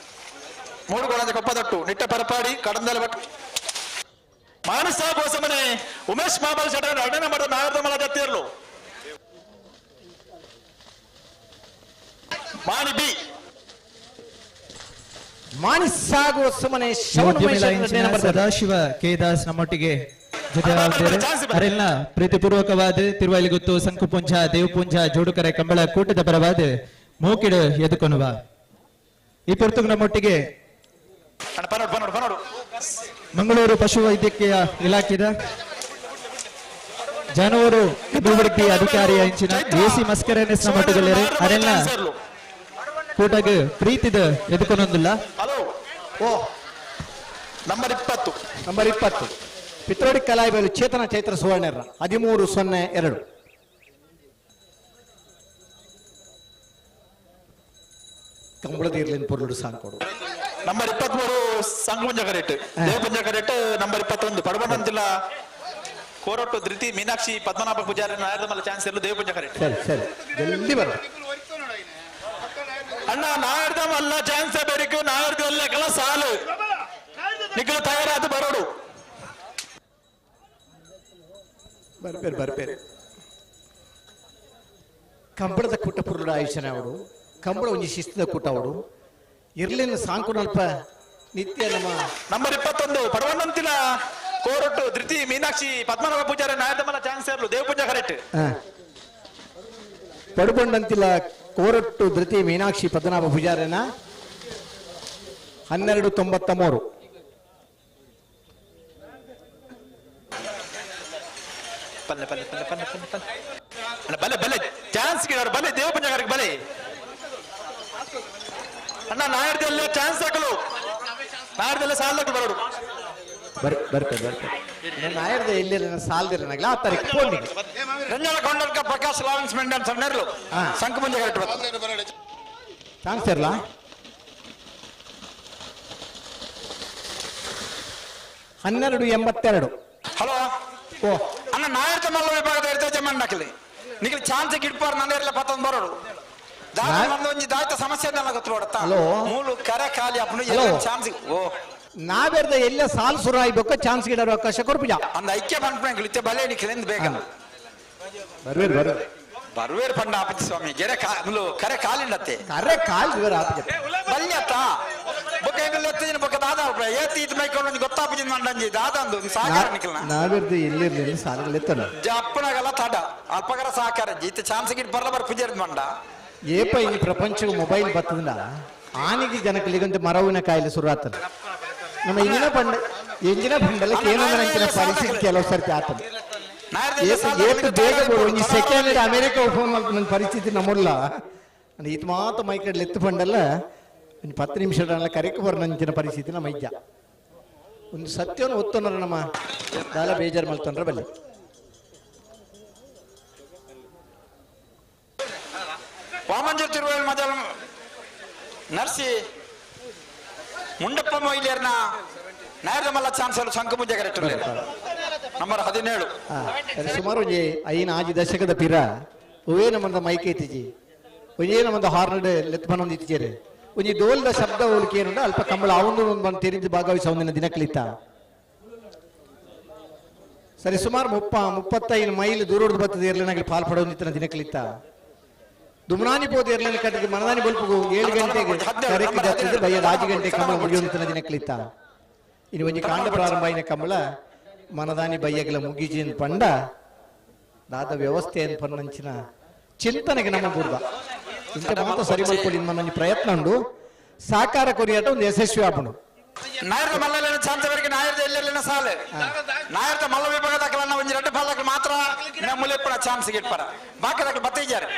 ಮೂಡುಗೋಳಂದ ಕೊಪ್ಪದಟ್ಟು ನಿಟ್ಟ ಪರಪಾಡಿ ಕಡಂದಲ ಬಟ್ ಮಾನಸ ಗೋಸಮನೆ ಉಮೇಶ್ ಮಾಬಲ್ ಶೆಟ್ಟರ್ ಎರಡನೇ ನಂಬರ್ ನಾಗರದ ಮಲ ಜತ್ತಿರ್ಲು ಮಾಣಿ ಬಿ ಮಾಣಿಸಾಗೋ ಸುಮನೆ ಸದಾಶಿವ ಕೆ ದಾಸ್ ನಮ್ಮೊಟ್ಟಿಗೆ ಜೊತೆ ಅರೆಲ್ಲ ಪ್ರೀತಿಪೂರ್ವಕವಾದ ತಿರುವೈಲಿಗುತ್ತು ಸಂಕುಪುಂಜ ದೇವಪುಂಜ ಜೋಡುಕರೆ ಕಂಬಳ ಕೂಟದ ಪರವಾದ ಮೋಕಿಡು ಎದುಕೊನುವ ಈ ಪೊರ್ತುಗು ನಮ್ಮೊಟ್ಟಿಗೆ ಮಂಗಳೂರು ಪಶು ವೈದ್ಯಕೀಯ ಇಲಾಖೆದ ಜಾನುವಾರು ಅಭಿವೃದ್ಧಿ ಅಧಿಕಾರಿ ಅಂಚಿನ ಎಸಿ ಮಸ್ಕರೇನಸ್ ನಮ್ಮೊಟ್ಟಿಗೆ ಅರೆಲ್ಲ ಕೂಟಗ್ ಪ್ರೀತಿದ ಎದುಕೊನೊಂದಿಲ್ಲ. ಓ ನಂಬರ್ 20 ನಂಬರ್ 20 ಪಿತ್ರೋಡಿ ಕಲಾಯಿಬೈಲು ಚೇತನ ಚೈತ್ರ ಸುವರ್ಣರ 13-02. ಕಂಬಳದೀರ್ಲಿನ ಪೊರ್ಲುಡು ಸಾಂಕೋಡು. ನಂಬರ್ 23 ಸಂಗುಂಜ ಕರೆಕ್ಟ್, ದೇವಪುಂಜ ಕರೆಕ್ಟ್. ನಂಬರ್ 21 ಪಡಬಂದಂತಿಲ್ಲ ಕೋರೊಟ್ಟು ಧೃತಿ ಮೀನಾಕ್ಷಿ ಪದ್ಮನಾಭ ಪೂಜಾರಿ ನಾಯರ್ದ ಚಾನ್ಸ್ ಇರಲು ದೇವಪುಂಜ ಕರೆಕ್ಟ್. ಸರಿ ಸರಿ ಜಲ್ದಿ ಬರ ಅಣ್ಣ. ನಾಯರ್ದ ಮಲ್ಲ ಚಾನ್ಸ್ ಬೇಕು, ನಾಯರ್ದ ಅಲ್ಲ ಸಾಲು ನಿಕ್ಕಲು ತಯಾರಾದ ಬರೋಡು. ಬರ್ಪೇರು ಬರ್ಪೇರು. ಕಂಬಳದ ಕೂಟ ಪುರುಡ ಆಯುಷನ ಅವಡು, ಕಂಬಳ ಒಂಜಿ ಶಿಸ್ತದ ಕೂಟ ಅವಡು. ಇರ್ಲಿನ ಸಾಂಕುನಲ್ಪ ನಿತ್ಯ ನಮ್ಮ ನಂಬರ್ 21 ಪಡವನ್ನಂತಿನ ಕೋರೊಟ್ಟು ಧೃತಿ ಮೀನಾಕ್ಷಿ ಪದ್ಮನಾಭ ಪೂಜಾರಿ ನಾಯರ್ದ ಚಾನ್ಸ್ ಇರಲು ದೇವಪೂಜಾ ಕರೆಕ್ಟ್. ಪಡುಬಂಡಂತಿಲ್ಲ ಕೋರೊಟ್ಟು ಧೃತಿ ಮೀನಾಕ್ಷಿ ಪದ್ಮನಾಭ ಪೂಜಾರಿನ 12:93. ಪಲ್ಲೆ ಪಲ್ಲೆ ಪಲ್ಲೆ ಪಲ್ಲೆ ಪಲ್ಲೆ ಪಲ್ಲೆ ಬಲೆ ಬಲೆ ಚಾನ್ಸ್ ಗಿಡವರು ಬಲೆ ದೇವಪಂಜಗಾರಿಗೆ ಬಲೆ. ಅಣ್ಣ ನಾಯರ್ದಲ್ಲೇ ಚಾನ್ಸ್ ಹಾಕಲು, ನಾಯರ್ದಲ್ಲೇ ಸಾಲಕ್ಕೆ ಬರೋಡು. ಬರ್ಪೆ ಬರ್ಪೆ ನಾಯರ್ದ ಎಲ್ಲಿ ಸಾಲದಿರ ಆ ತಾರೀಕು ಫೋನ್ ರಂಜನ ಕೊಂಡಲ್ಕ ಪ್ರಕಾಶ್ ಲಾರೆನ್ಸ್ ಮೆಂಡನ್ ಸಣ್ಣರ್ಲು ಸಂಕುಪುಂಜ ಕರೆಕ್ಟ್ ಚಾನ್ಸ್ ಇರಲ್ಲ. 12:82. ಹಲೋ ಓ ಅಣ್ಣ ನಾಯರ್ದ ಮಲ್ಲ ವಿಭಾಗದ ಇರ್ತದೆ ಮಣ್ಣಾಕಲಿ ನಿಖಿಲ್ ಚಾನ್ಸ್ ಗಿಡ್ಪಾರ್ ನನ್ನ ಪತ್ತೊಂದು ಬರೋಡು. ಒಂಜಿ ದಾಯ್ತ ಸಮಸ್ಯೆ ಗೊತ್ತು ನೋಡತ್ತಾ ಮೂಲು ಕರೆ ಖಾಲಿ ಅಪ್ಪನು ಚಾನ್ಸ್ ಓ ನಾವೆರ್ದ ಎಲ್ಲ ಸಾಲ್ ಸುರ ಆಯ್ಬೇಕು ಚಾನ್ಸ್ ಗಿಡರು ಅವಕಾಶ ಕೊರ್ಪುಜ ಅಂದ ಐಕ್ಯ ಪನ್ಪಣಗಳು ಇತ್ತೆ ಬಲೆ ನಿಖಿಲಿಂದ ಬೇಗ ಬರ್ವೇರು ಬರ್ವೇರು ಬರ್ವೇರು ಪಂಡ ಆಪತಿ ಸ್ವಾಮಿ ಗೆರೆ ಮುಲು ಕರೆ ಕಾಲಿಂಡತ್ತೆ ಕರೆ ಕಾಲ್ ಇವರ ಆಪತಿ ಬಲ್ಯತ್ತ ಬೊಕ್ಕ ಎಂಗಲ್ ಎತ್ತಿನ ಬೊಕ್ಕ ದಾದ ಏತಿ ಇದು ಮೈಕೊಂಡು ಗೊತ್ತಾಪಜಿನ ಮಂಡಂಜಿ ದಾದ ಅಂದು ಸಹಕಾರ ನಿಖಿಲ್ನ ನಾವೆರ್ದ ಎಲ್ಲಿರ್ಲಿಲ್ಲ ಸಾಲುಗಳು ಎತ್ತನ ಜಪ್ಪನಗಲ್ಲ ತಡ ಅಲ್ಪಗರ ಸಹಕಾರ ಇತ್ತೆ ಚಾನ್ಸ್ ಗಿಡ್ ಬರ್ಲ ಬರ್ ಪೂಜೆರ್ದ ಮಂಡ ಏಪ ಈ ಪ್ರಪಂಚಕ್ಕೆ ಮೊಬೈಲ್ ಬತ್ತದ ಆನಿಗೆ ಜನಕ್ಕಲಿಗಂತ ಮರವಿನ ಕಾಯಿಲೆ ಶುರು ಆತದ. ನಮ್ಮ ಇಂಜಿನ ಬಂಡ ಎಂಜಿನ ಬಂಡಲ್ಲ ಕೇಂದ್ರ ಪರಿಸ್ಥಿತಿ ಕೆಲವು ಸರ್ತಿ ಆತದ. ಏತು ಬೇಗ ಒಂಜಿ ಸೆಕೆಂಡ್ ಅಮೆರಿಕ ಫೋನ್ ನನ್ನ ಪರಿಸ್ಥಿತಿ ನಮ್ಮಲ್ಲ ಈತ ಮಾತ ಮೈಕಡ್ಲು ಎತ್ತು ಬಂಡಲ್ಲ ಒಂದು 10 ನಿಮಿಷ ಕರೆಕ್ ಬರ ಪರಿಸ್ಥಿತಿ ನಮ್ಮ ಇಜ್ಜ. ಒಂದು ಸತ್ಯವನ್ನು ಒತ್ತೊಂದ್ರ ನಮ್ಮ ದಾಲ ಬೇಜಾರು ಮಲ್ತೊಂದ್ರ ಬಲ್ಲಿ. ವಾಮಂಜೂರು ತಿರುವೇಲ್ ಮಜಲ್ ನರ್ಸಿ ಮುಂಡಪ್ಪ ಮೊಯ್ಲಿಯರ್ನ ನಾಯರ್ದ ಮಲ್ಲ ಚಾನ್ಸ್ ಶಂಕುಪೂಜೆ ಕರೆಕ್ಟ್ ನಂಬರ್ 17. ಸುಮಾರು ಒಂಜಿ 5 ದಶಕದ ಪಿರ ಒವೇ ನಮ್ಮಂದ ಮೈಕ್ ಐತಿಜಿ, ಒಂಜೇ ನಮ್ಮಂದ ಹಾರ್ನ್ ಲೆತ್ ಬನ್ನೊಂದು ಇತ್ತಿಜೇರೆ ಒಂಜಿ ಡೋಲ್ದ ಶಬ್ದ ಹೋಲಿಕೆ ಏನುಂಡ ಅಲ್ಪ ಕಂಬಳ ಅವಂದು ಒಂದು ತೆರಿದು ಭಾಗವಹಿಸ ಒಂದಿನ ದಿನಕ್ಕಲಿತ್ತ. ಸರಿ ಸುಮಾರು 35 ಮೈಲ್ ದೂರದ ಬರ್ತದೆ ಇರ್ಲಿನಾಗಲಿ ಪಾಲ್ ಪಡೋದಿತ್ತಿನ ದಿನಕ್ಕಲಿತ್ತ. ದುಮ್ನಾನಿ ಪೋದು ಎರ್ಲನ ಕಟ್ಟಿದ ಮನದಾನಿ ಬಲ್ಪುಗು 7 ಗಂಟೆಗೆ ಕರೆಕ್ಟ್ ಜಾತ್ರೆ ಬಯ್ಯದ 5 ಗಂಟೆ ಕಂಬಳ ಮುಗಿಯುವಂತನ ದಿನಕ್ಕಲಿತ್ತ. ಇನ್ನು ಒಂಜಿ ಕಾಂಡ ಪ್ರಾರಂಭ ಆಯಿನ ಕಂಬಳ ಮನದಾನಿ ಬಯ್ಯಗಲ ಮುಗಿಜಿನ ಪಂಡ ದಾದ ವ್ಯವಸ್ಥೆ ಪನ್ನಂಚಿನ ಚಿಂತನೆಗೆ ನಮ್ಮ ಬುರ್ದ ಇಂಥ ಮಾತ್ರ ಸರಿ ಮಲ್ಪೊಲಿ ಮನೊಂಜಿ ಪ್ರಯತ್ನ ಉಂಡು ಸಾಕಾರ ಕೊರಿಯಾಟ ಒಂದು ಯಶಸ್ವಿ ಆಪುಂಡು. ನಾಯರ್ದ ಮಲ್ಲಲೇನ ಚಾನ್ಸ್ ನಾಯರ್ದ ಎಲ್ಲೆಲ್ಲಿನ ಸಾಲೆ ನಾಯರ್ದ ಮಲ್ಲ ವಿಭಾಗದ ಒಂಜಿ 2 ಪಾಲಕ ಮಾತ್ರ ಮುಲೆಪ್ಪಡ ಚಾನ್ಸ್ ಗಿಟ್ಪರ ಬಾಕಿ ದಾಖಲೆ ಬತ್ತಿದ್ದಾರೆ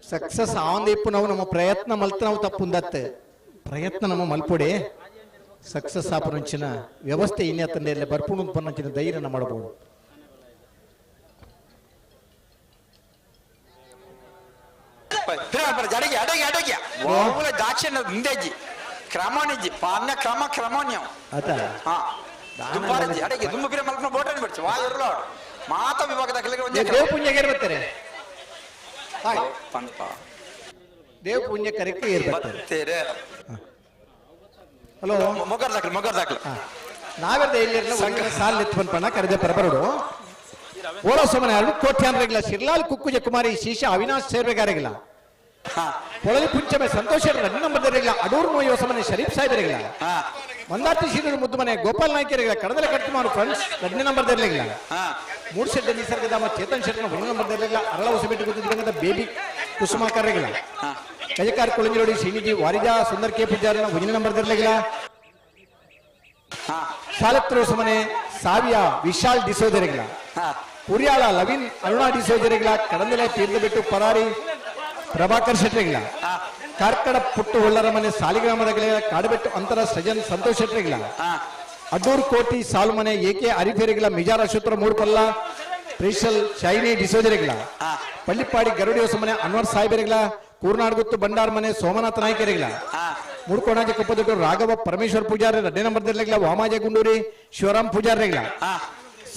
ಸಕ್ಸಸ್ ಆವಂದಿಪ್ಪು ನಾವು ನಮ್ಮ ಪ್ರಯತ್ನ ಮಲ್ತ ನಾವು ತಪ್ಪುಂದತ್ತೆ ಪ್ರಯತ್ನ ನಮ್ಮ ಮಲ್ಪೊಡೆ ಸಕ್ಸಸ್ ಆಪುನಂಚಿನ ವ್ಯವಸ್ಥೆ ಇನ್ನೆ ಬರ್ಪುಣು ಪನ್ನಂಚಿನ ಧೈರ್ಯನ ಮಾಡಬಹುದು. ಅಡಗಿ ಅಡಗಿ ಅಡಗಿ ದಾಕ್ಷಿಣ್ಯ ಮುಂದೆಜ್ಜಿ ಕ್ರಮನಿಜ್ಜಿ ಪಾನ್ಯ ಕ್ರಮ ಕ್ರಮನ್ಯ ದುಂಬಾರಜ್ಜಿ ಅಡಗಿ ದುಂಬು ಪಿರ ಮಲ್ಪನ ಬೋಟನ್ ಬಿಡ್ಚು ವಾ ಇರಲೋ ಮಾತ ವಿಭಾಗದ ದೇವಪುಂಜಗೆ ಬರ್ತಾರೆ ದೇವಪುಂಜ ಕರೆಕ್ಟ್ ಏರ್ಬರ್ತಾರೆ. ಹಲೋ ಮೊಗರ್ ದಾಖಲೆ ಮೊಗರ್ ದಾಖಲೆ ನಾವೆರ್ದ ಎಲ್ಲಿರಲ್ಲ ಸಾಲ್ ಎತ್ತು ಬಂದ್ಪಣ್ಣ ಕರೆದೆ ಪರಬರಡು ಓರೋ ಸಮನ ಯಾರು ಕೋಟ್ಯಾಂದ್ರಗಿಲ್ಲ ಶಿರ್ಲಾಲ್ ಕುಕ್ಕುಜ ಕುಮಾರಿ ಶೀಶ ಅವಿನಾಶ್ ಸೇರ್ವೆಗಾರಿಗಿಲ್ಲ ಪೊಳಲಿ ಪುಂಚಮೆ ಸಂತೋಷ ರನ್ನ ನಂಬರ್ದರಿಗಿಲ್ಲ ಅಡೂರು ನೋಯೋ ಸಮನೆ ಶರೀಫ್ ಸಾಹೇಬರಿಗಿಲ್ಲ ಮಂದಾರ್ತಿ ಶೀರೂರು ಮುದ್ದು ಮನೆ ಗೋಪಾಲ್ ನಾಯ್ಕರಿಗಿಲ್ಲ ಕಡದಲೆ ಕಟ್ಟುಮಾರು ಫ್ರೆಂಡ್ಸ್ 2 ನಂಬರ್ದರಿಗಿಲ್ಲ ಮೂರು ಶೆಡ್ಡ ನಿಸರ್ಗಧಾಮ ಚೇತನ್ ಶೆಟ್ಟನ 1 ನಂಬರ್ದರಿಗಿಲ್ಲ ಅರಳ ಹೊಸಬೆಟ್ಟು ಗೊತ್ತಿದ್ದಂಗದ ಬೇಬಿ ಕುಸುಮಾಕರಗಿಲ್ಲ ಕಜಕಾರ್ ಕೊಳಂಜಿರೋಡಿ ಶ್ರೀನಿಧಿ ವಾರಿಜಾ ಸುಂದರ್ ಕೆ ಪೂಜಾರಿನ 1 ನಂಬರ್ದರಿಗಿಲ್ಲ ಸಾಲತ್ರ ಸಮನೆ ಸಾವಿಯ ವಿಶಾಲ್ ಡಿಸೋದರಿಗಿಲ್ಲ ಉರಿಯಾಳ ಲವಿನ್ ಅರುಣಾ ಡಿಸೋಜರಿಗಿಲ್ಲ ಕಡಂದಲೆ ತೀರ್ಥ ಬಿಟ್ಟು ಪರಾರಿ ಪ್ರಭಾಕರ್ ಶೆಟ್ಟರಿಗಿಲ್ಲ ಕಾರ್ಕಡ ಪುಟ್ಟು ಒಳ್ಳರ ಮನೆ ಸಾಲಿಗ್ರಾಮದ ಕಾಡುಬೆಟ್ಟು ಅಂತರ ಸಜನ್ ಸಂತೋಷ್ ಶೆಟ್ಟರಿಗಿಲ್ಲ ಅಡ್ಡೂರು ಕೋಟಿ ಸಾಲು ಮನೆ ಎ ಕೆ ಅರಿಫೇರಿಗಿಲ್ಲ ಮಿಜಾರ ಅಶೋತ್ರ ಮೂಡುಪಲ್ಲ ಪ್ರೇಷಲ್ ಶೈನಿ ಡಿಸೋಜರಿಗಳ ಪಳ್ಳಿಪ್ಪಾಡಿ ಗರುಡಿ ಹೊಸಮನೆ ಅನ್ವರ್ ಸಾಹೇಬರಿಗಳ ಕೂರ್ನಾಡ್ಗುತ್ತು ಬಂಡಾರ್ ಮನೆ ಸೋಮನಾಥ ನಾಯ್ಕರಿಗಳ ಮೂಡ್ಕೋಣಾಜೆ ಕುಪ್ಪದೊಟ್ಟು ರಾಘವ ಪರಮೇಶ್ವರ ಪೂಜಾರಿ ಎರಡನೇ ನಂಬರ್ ದರ್ಲೆಗಳ ವಾಮಾಜೆ ಗುಂಡೂರಿ ಶಿವರಾಮ್ ಪೂಜಾರಿಗಳ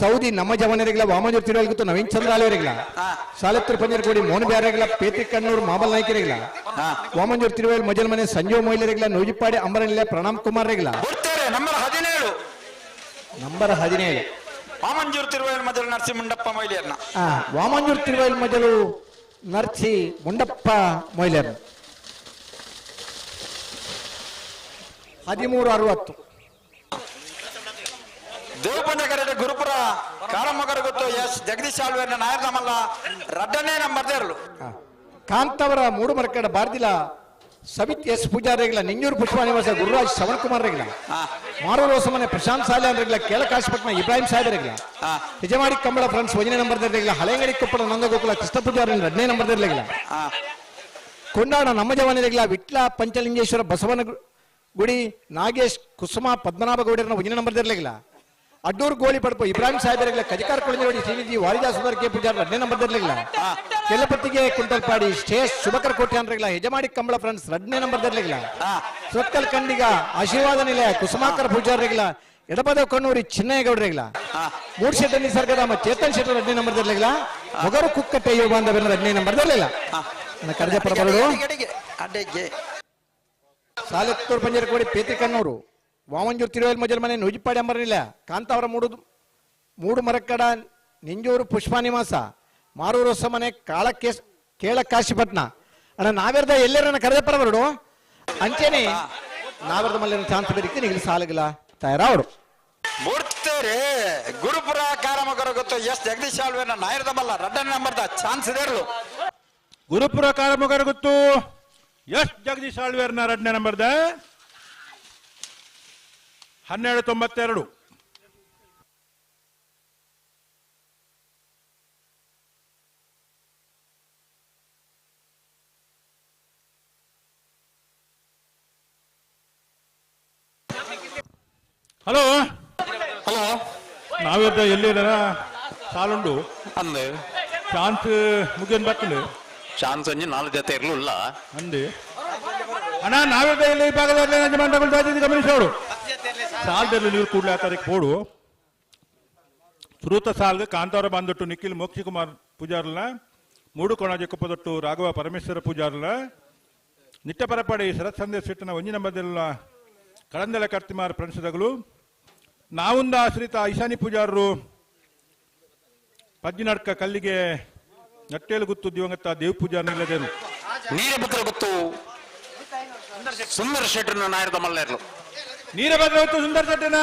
ಸೌದಿ ನಮ್ಮ ಜವನರಿಗಳ ವಾಮಂಜೂರು ತಿರುವಲ್ಗುತ್ತು ನವೀನ್ ಚಂದ್ರ ಆಲಯವರಿಗಳ ಸಾಲತ್ತೂರು ಪಂಜರಕೋಡಿ ಮೋಹನ್ ಬ್ಯಾರೆಗಳ ಪೇತ್ರಿ ಕಣ್ಣೂರು ಮಾಮಲ್ ನಾಯ್ಕರಿಗಳ ವಾಮಂಜೂರು ತಿರುವೇಲ್ ಮಜಲ್ ಮನೆ ಸಂಜೀವ್ ಮೊಯ್ಲರಿಗಳ ನೂಜಿಪ್ಪಾಡಿ ಅಂಬರನಿಲೆ ಪ್ರಣಾಮ್ ಕುಮಾರ್ ರೆಗಳ ನಂಬರ್ 17 ನಂಬರ್ 17 ವಾಮಂಜೂರು ತಿರುವೇಲ್ ಮಜಲು ನರ್ಸಿ ಮುಂಡಪ್ಪ ಮೊಯ್ಲಿಯರ್ನ. ವಾಮಂಜೂರು ತಿರುವೇಲ್ ಮಜಲು ನರ್ಸಿ ಮುಂಡಪ್ಪ ಮೊಯ್ಲಿಯರ್ 13:60. ದೇವಪಂಜ ಕರೆಡೆ ಗುರುಪುರ ಕಾರಮ್ಮಗರ ಗೊತ್ತು ಎಸ್ ಜಗದೀಶ್ ಆಳ್ವೇರ್ನ ನಾಯರ್ನಮಲ್ಲ ರಡ್ಡನೇ ನಂಬರ್ ದೇರ್ಲು. ಕಾಂತವರ ಮೂಡು ಮರಕಡ ಬಾರ್ದಿಲ ಸವಿತ್ ಎಸ್ ಪೂಜಾರಿಗಳ ನಿಂಜೂರು ಪುಷ್ಪ ನಿವಾಸ ಗುರುರಾಜ್ ಶ್ರವಣ್ ಕುಮಾರ್ ರೆಗಳ ಮಾರೂರು ಹೊಸಮನೆ ಪ್ರಶಾಂತ್ ಸಾಲ್ಯಾನ್ ರೆಗಳ ಕೇಳಕಾಶಪಟ್ಟಣ ಇಬ್ರಾಹಿಂ ಸಾಹೇಬರಿಗಳ ಯಜಮಾಡಿ ಕಂಬಳ ಫ್ರೆಂಡ್ಸ್ ಒಂದನೇ ನಂಬರ್ ದರ್ಲೆಗಳ ಹಳೆಂಗಡಿ ಕೊಪ್ಪಳ ನಂದಗೋಕುಲ ಕೃಷ್ಣ ಪೂಜಾರಿ ಎರಡನೇ ನಂಬರ್ ದರ್ಲೆಗಳ ಕೊಂಡಾಣ ನಮ್ಮ ಜವಾನಿಗಳ ವಿಟ್ಲ ಪಂಚಲಿಂಗೇಶ್ವರ ಬಸವನ ಗುಡಿ ನಾಗೇಶ್ ಕುಸುಮ ಪದ್ಮನಾಭ ಗೌಡರನ್ನ ಒಂದನೇ ನಂಬರ್ ದರ್ಲೆಗಳ ಅಡ್ಡೂರು ಗೋಲಿ ಪಡಪು ಇಬ್ರಾಹಿಂ ಸಾಹೇಬರಿಗಳ ಕಜಿಕಾರ್ ಕೊಳಂಜೋಡಿ ಶ್ರೀನಿಧಿ ವಾರಿಜಾ ಸುಂದರ್ ಕೆ ಪೂಜಾರ್ ಎರಡನೇ ನಂಬರ್ ದರ್ಲೆಗಳ ಕೆಲ್ಲಪಟ್ಟಿಗೆ ಕುಂಟಲ್ಪಾಡಿ ಶೇಷ್ ಶುಭಕರ್ ಕೋಟ್ಯಾನ್ರಿಗಳ ಯಜಮಾಡಿ ಕಂಬಳ ಫ್ರೆಂಡ್ಸ್ ಎರಡನೇ ನಂಬರ್ ದರ್ಲೆಗಳ ಸೊಕ್ಕಲ್ ಕಂಡಿಗ ಆಶೀರ್ವಾದ ನಿಲಯ ಕುಸುಮಾಕರ ಪೂಜಾರಿಗಳ ಎಡಪದ ಕಣ್ಣೂರಿ ಚಿನ್ನಯ್ಯಗೌಡರಿಗಳ ಮೂಡ್ಶೆಟ್ಟ ನಿಸರ್ಗಧಾಮ ಚೇತನ್ ಶೆಟ್ಟರ್ ಎರಡನೇ ನಂಬರ್ ದರ್ಲೆಗಳ ಮೊಗರು ಕುಕ್ಕಟ್ಟೆ ಯುವ ಬಾಂಧವ್ಯರ ಎರಡನೇ ನಂಬರ್ ದರ್ಲಿಲ್ಲ ಕರ್ಜಪುರ ಬರಡು ಸಾಲೆತ್ತೂರು ಪಂಜರಕೋಡಿ ಪೇತ್ರಿ ಕಣ್ಣೂರು ವಾಮಂಜೂರು ತಿರುವೇಲ್ ಮಜಲ್ ಮನೆ ನುಜಿಪ್ಪಾಡಿ ಅಂಬರನಿಲ್ಲ ಕಾಂತಾವರ ಮೂಡು ಮರಕ್ಕಡ ನಿಂಜೂರು ಪುಷ್ಪ ನಿವಾಸ ಮಾರೂರು ಹೊಸಮನೆ ಕಾಳಕೇಶ್ ಕೇಳಕಾಶಿಪಟ್ನ ಅಣ್ಣ ನಾವೆರ್ದ ಎಲ್ಲರನ್ನ ಕರೆದಪ್ಪರ ಬರಡು ಅಂಚೆನೆ ನಾವೆರ್ದ ಮಲ್ಲಿನ ಚಾನ್ಸ್ ಬೇರಿಕ್ತಿ ನಿಗಿಲ್ ಸಾಲಗಿಲ್ಲ ತಯಾರಾವಡು ಮೂರ್ತೇರೆ ಗುರುಪುರ ಕಾರಮಗರ ಗೊತ್ತು ಎಸ್ ಜಗದೀಶ್ ಆಳ್ವೇರ್ನ ನಾಯರ್ದ ಮಲ್ಲ ರಡ್ಡನೇ ನಂಬರ್ದ ಚಾನ್ಸ್ ದೇರ್ಲು. ಗುರುಪುರ ಕಾರಮಗರ ಗೊತ್ತು ಎಸ್ ಜಗದೀಶ್ ಆಳ್ವೇರ್ನ ಎರಡನೇ ನಂಬರ್ದ 12:92. ಹಲೋ ಹಲೋ ನಾವಿರ್ದ ಎಲ್ಲಿರ ಸಾಲುಂಡು ಅಂದೆ ಚಾನ್ಸ್ ಮುಗಿಯನ್ ಬರ್ತದೆ ಚಾನ್ಸ್ ಒಂಜಿ ನಾಲ್ಕು ಜೊತೆ ಇರ್ಲಿಲ್ಲ ಅಂದೆ ಅಣ್ಣ ನಾವಿರ್ದ ಎಲ್ಲಿ ವಿಭಾಗದಲ್ಲಿ ಗಮನಿಸೋಡು ಸಾಲದಲ್ಲಿ ನೀರು ಕೂಡಲೇ ಆತಾರಕ್ಕೆ ಪೋಡು ಸುರೂತ ಸಾಲ್ಗೆ ಕಾಂತಾರ ಬಂದೊಟ್ಟು ನಿಖಿಲ್ ಮೋಕ್ಷಿಕುಮಾರ್ ಪೂಜಾರ್ಲ ಮೂಡು ಕೊಣಾಜೆ ಕುಪ್ಪದೊಟ್ಟು ರಾಘವ ಪರಮೇಶ್ವರ ಪೂಜಾರ್ಲ ನಿಟ್ಟಪರಪಾಡಿ ಶರತ್ ಸಂದೇಶ್ ಸಿಟ್ಟನ ಒಂಜಿ ನಂಬದೆಲ್ಲ ಕಳಂದಲ ಕರ್ತಿಮಾರ್ ಪ್ರಣಸದಗಳು ನಾವುಂದ ಆಶ್ರಿತ ಈಶಾನಿ ಪೂಜಾರರು ಪಜ್ಜಿನಡ್ಕ ಕಲ್ಲಿಗೆ ನಟ್ಟೇಲು ಗುತ್ತು ದಿವಂಗತ ದೇವ್ ಪೂಜಾರ್ ನಿಲ್ಲದೇನು ನೀರಭದ್ರ ಗುತ್ತು ಸುಂದರ ಶೆಟ್ಟರ್ನ ನಾಯರದ ಮಲ್ಲೇರ್ಲು ನೀರ ಭದ್ರಗುತ್ತು ಸುಂದರ ಶೆಟ್ಟನ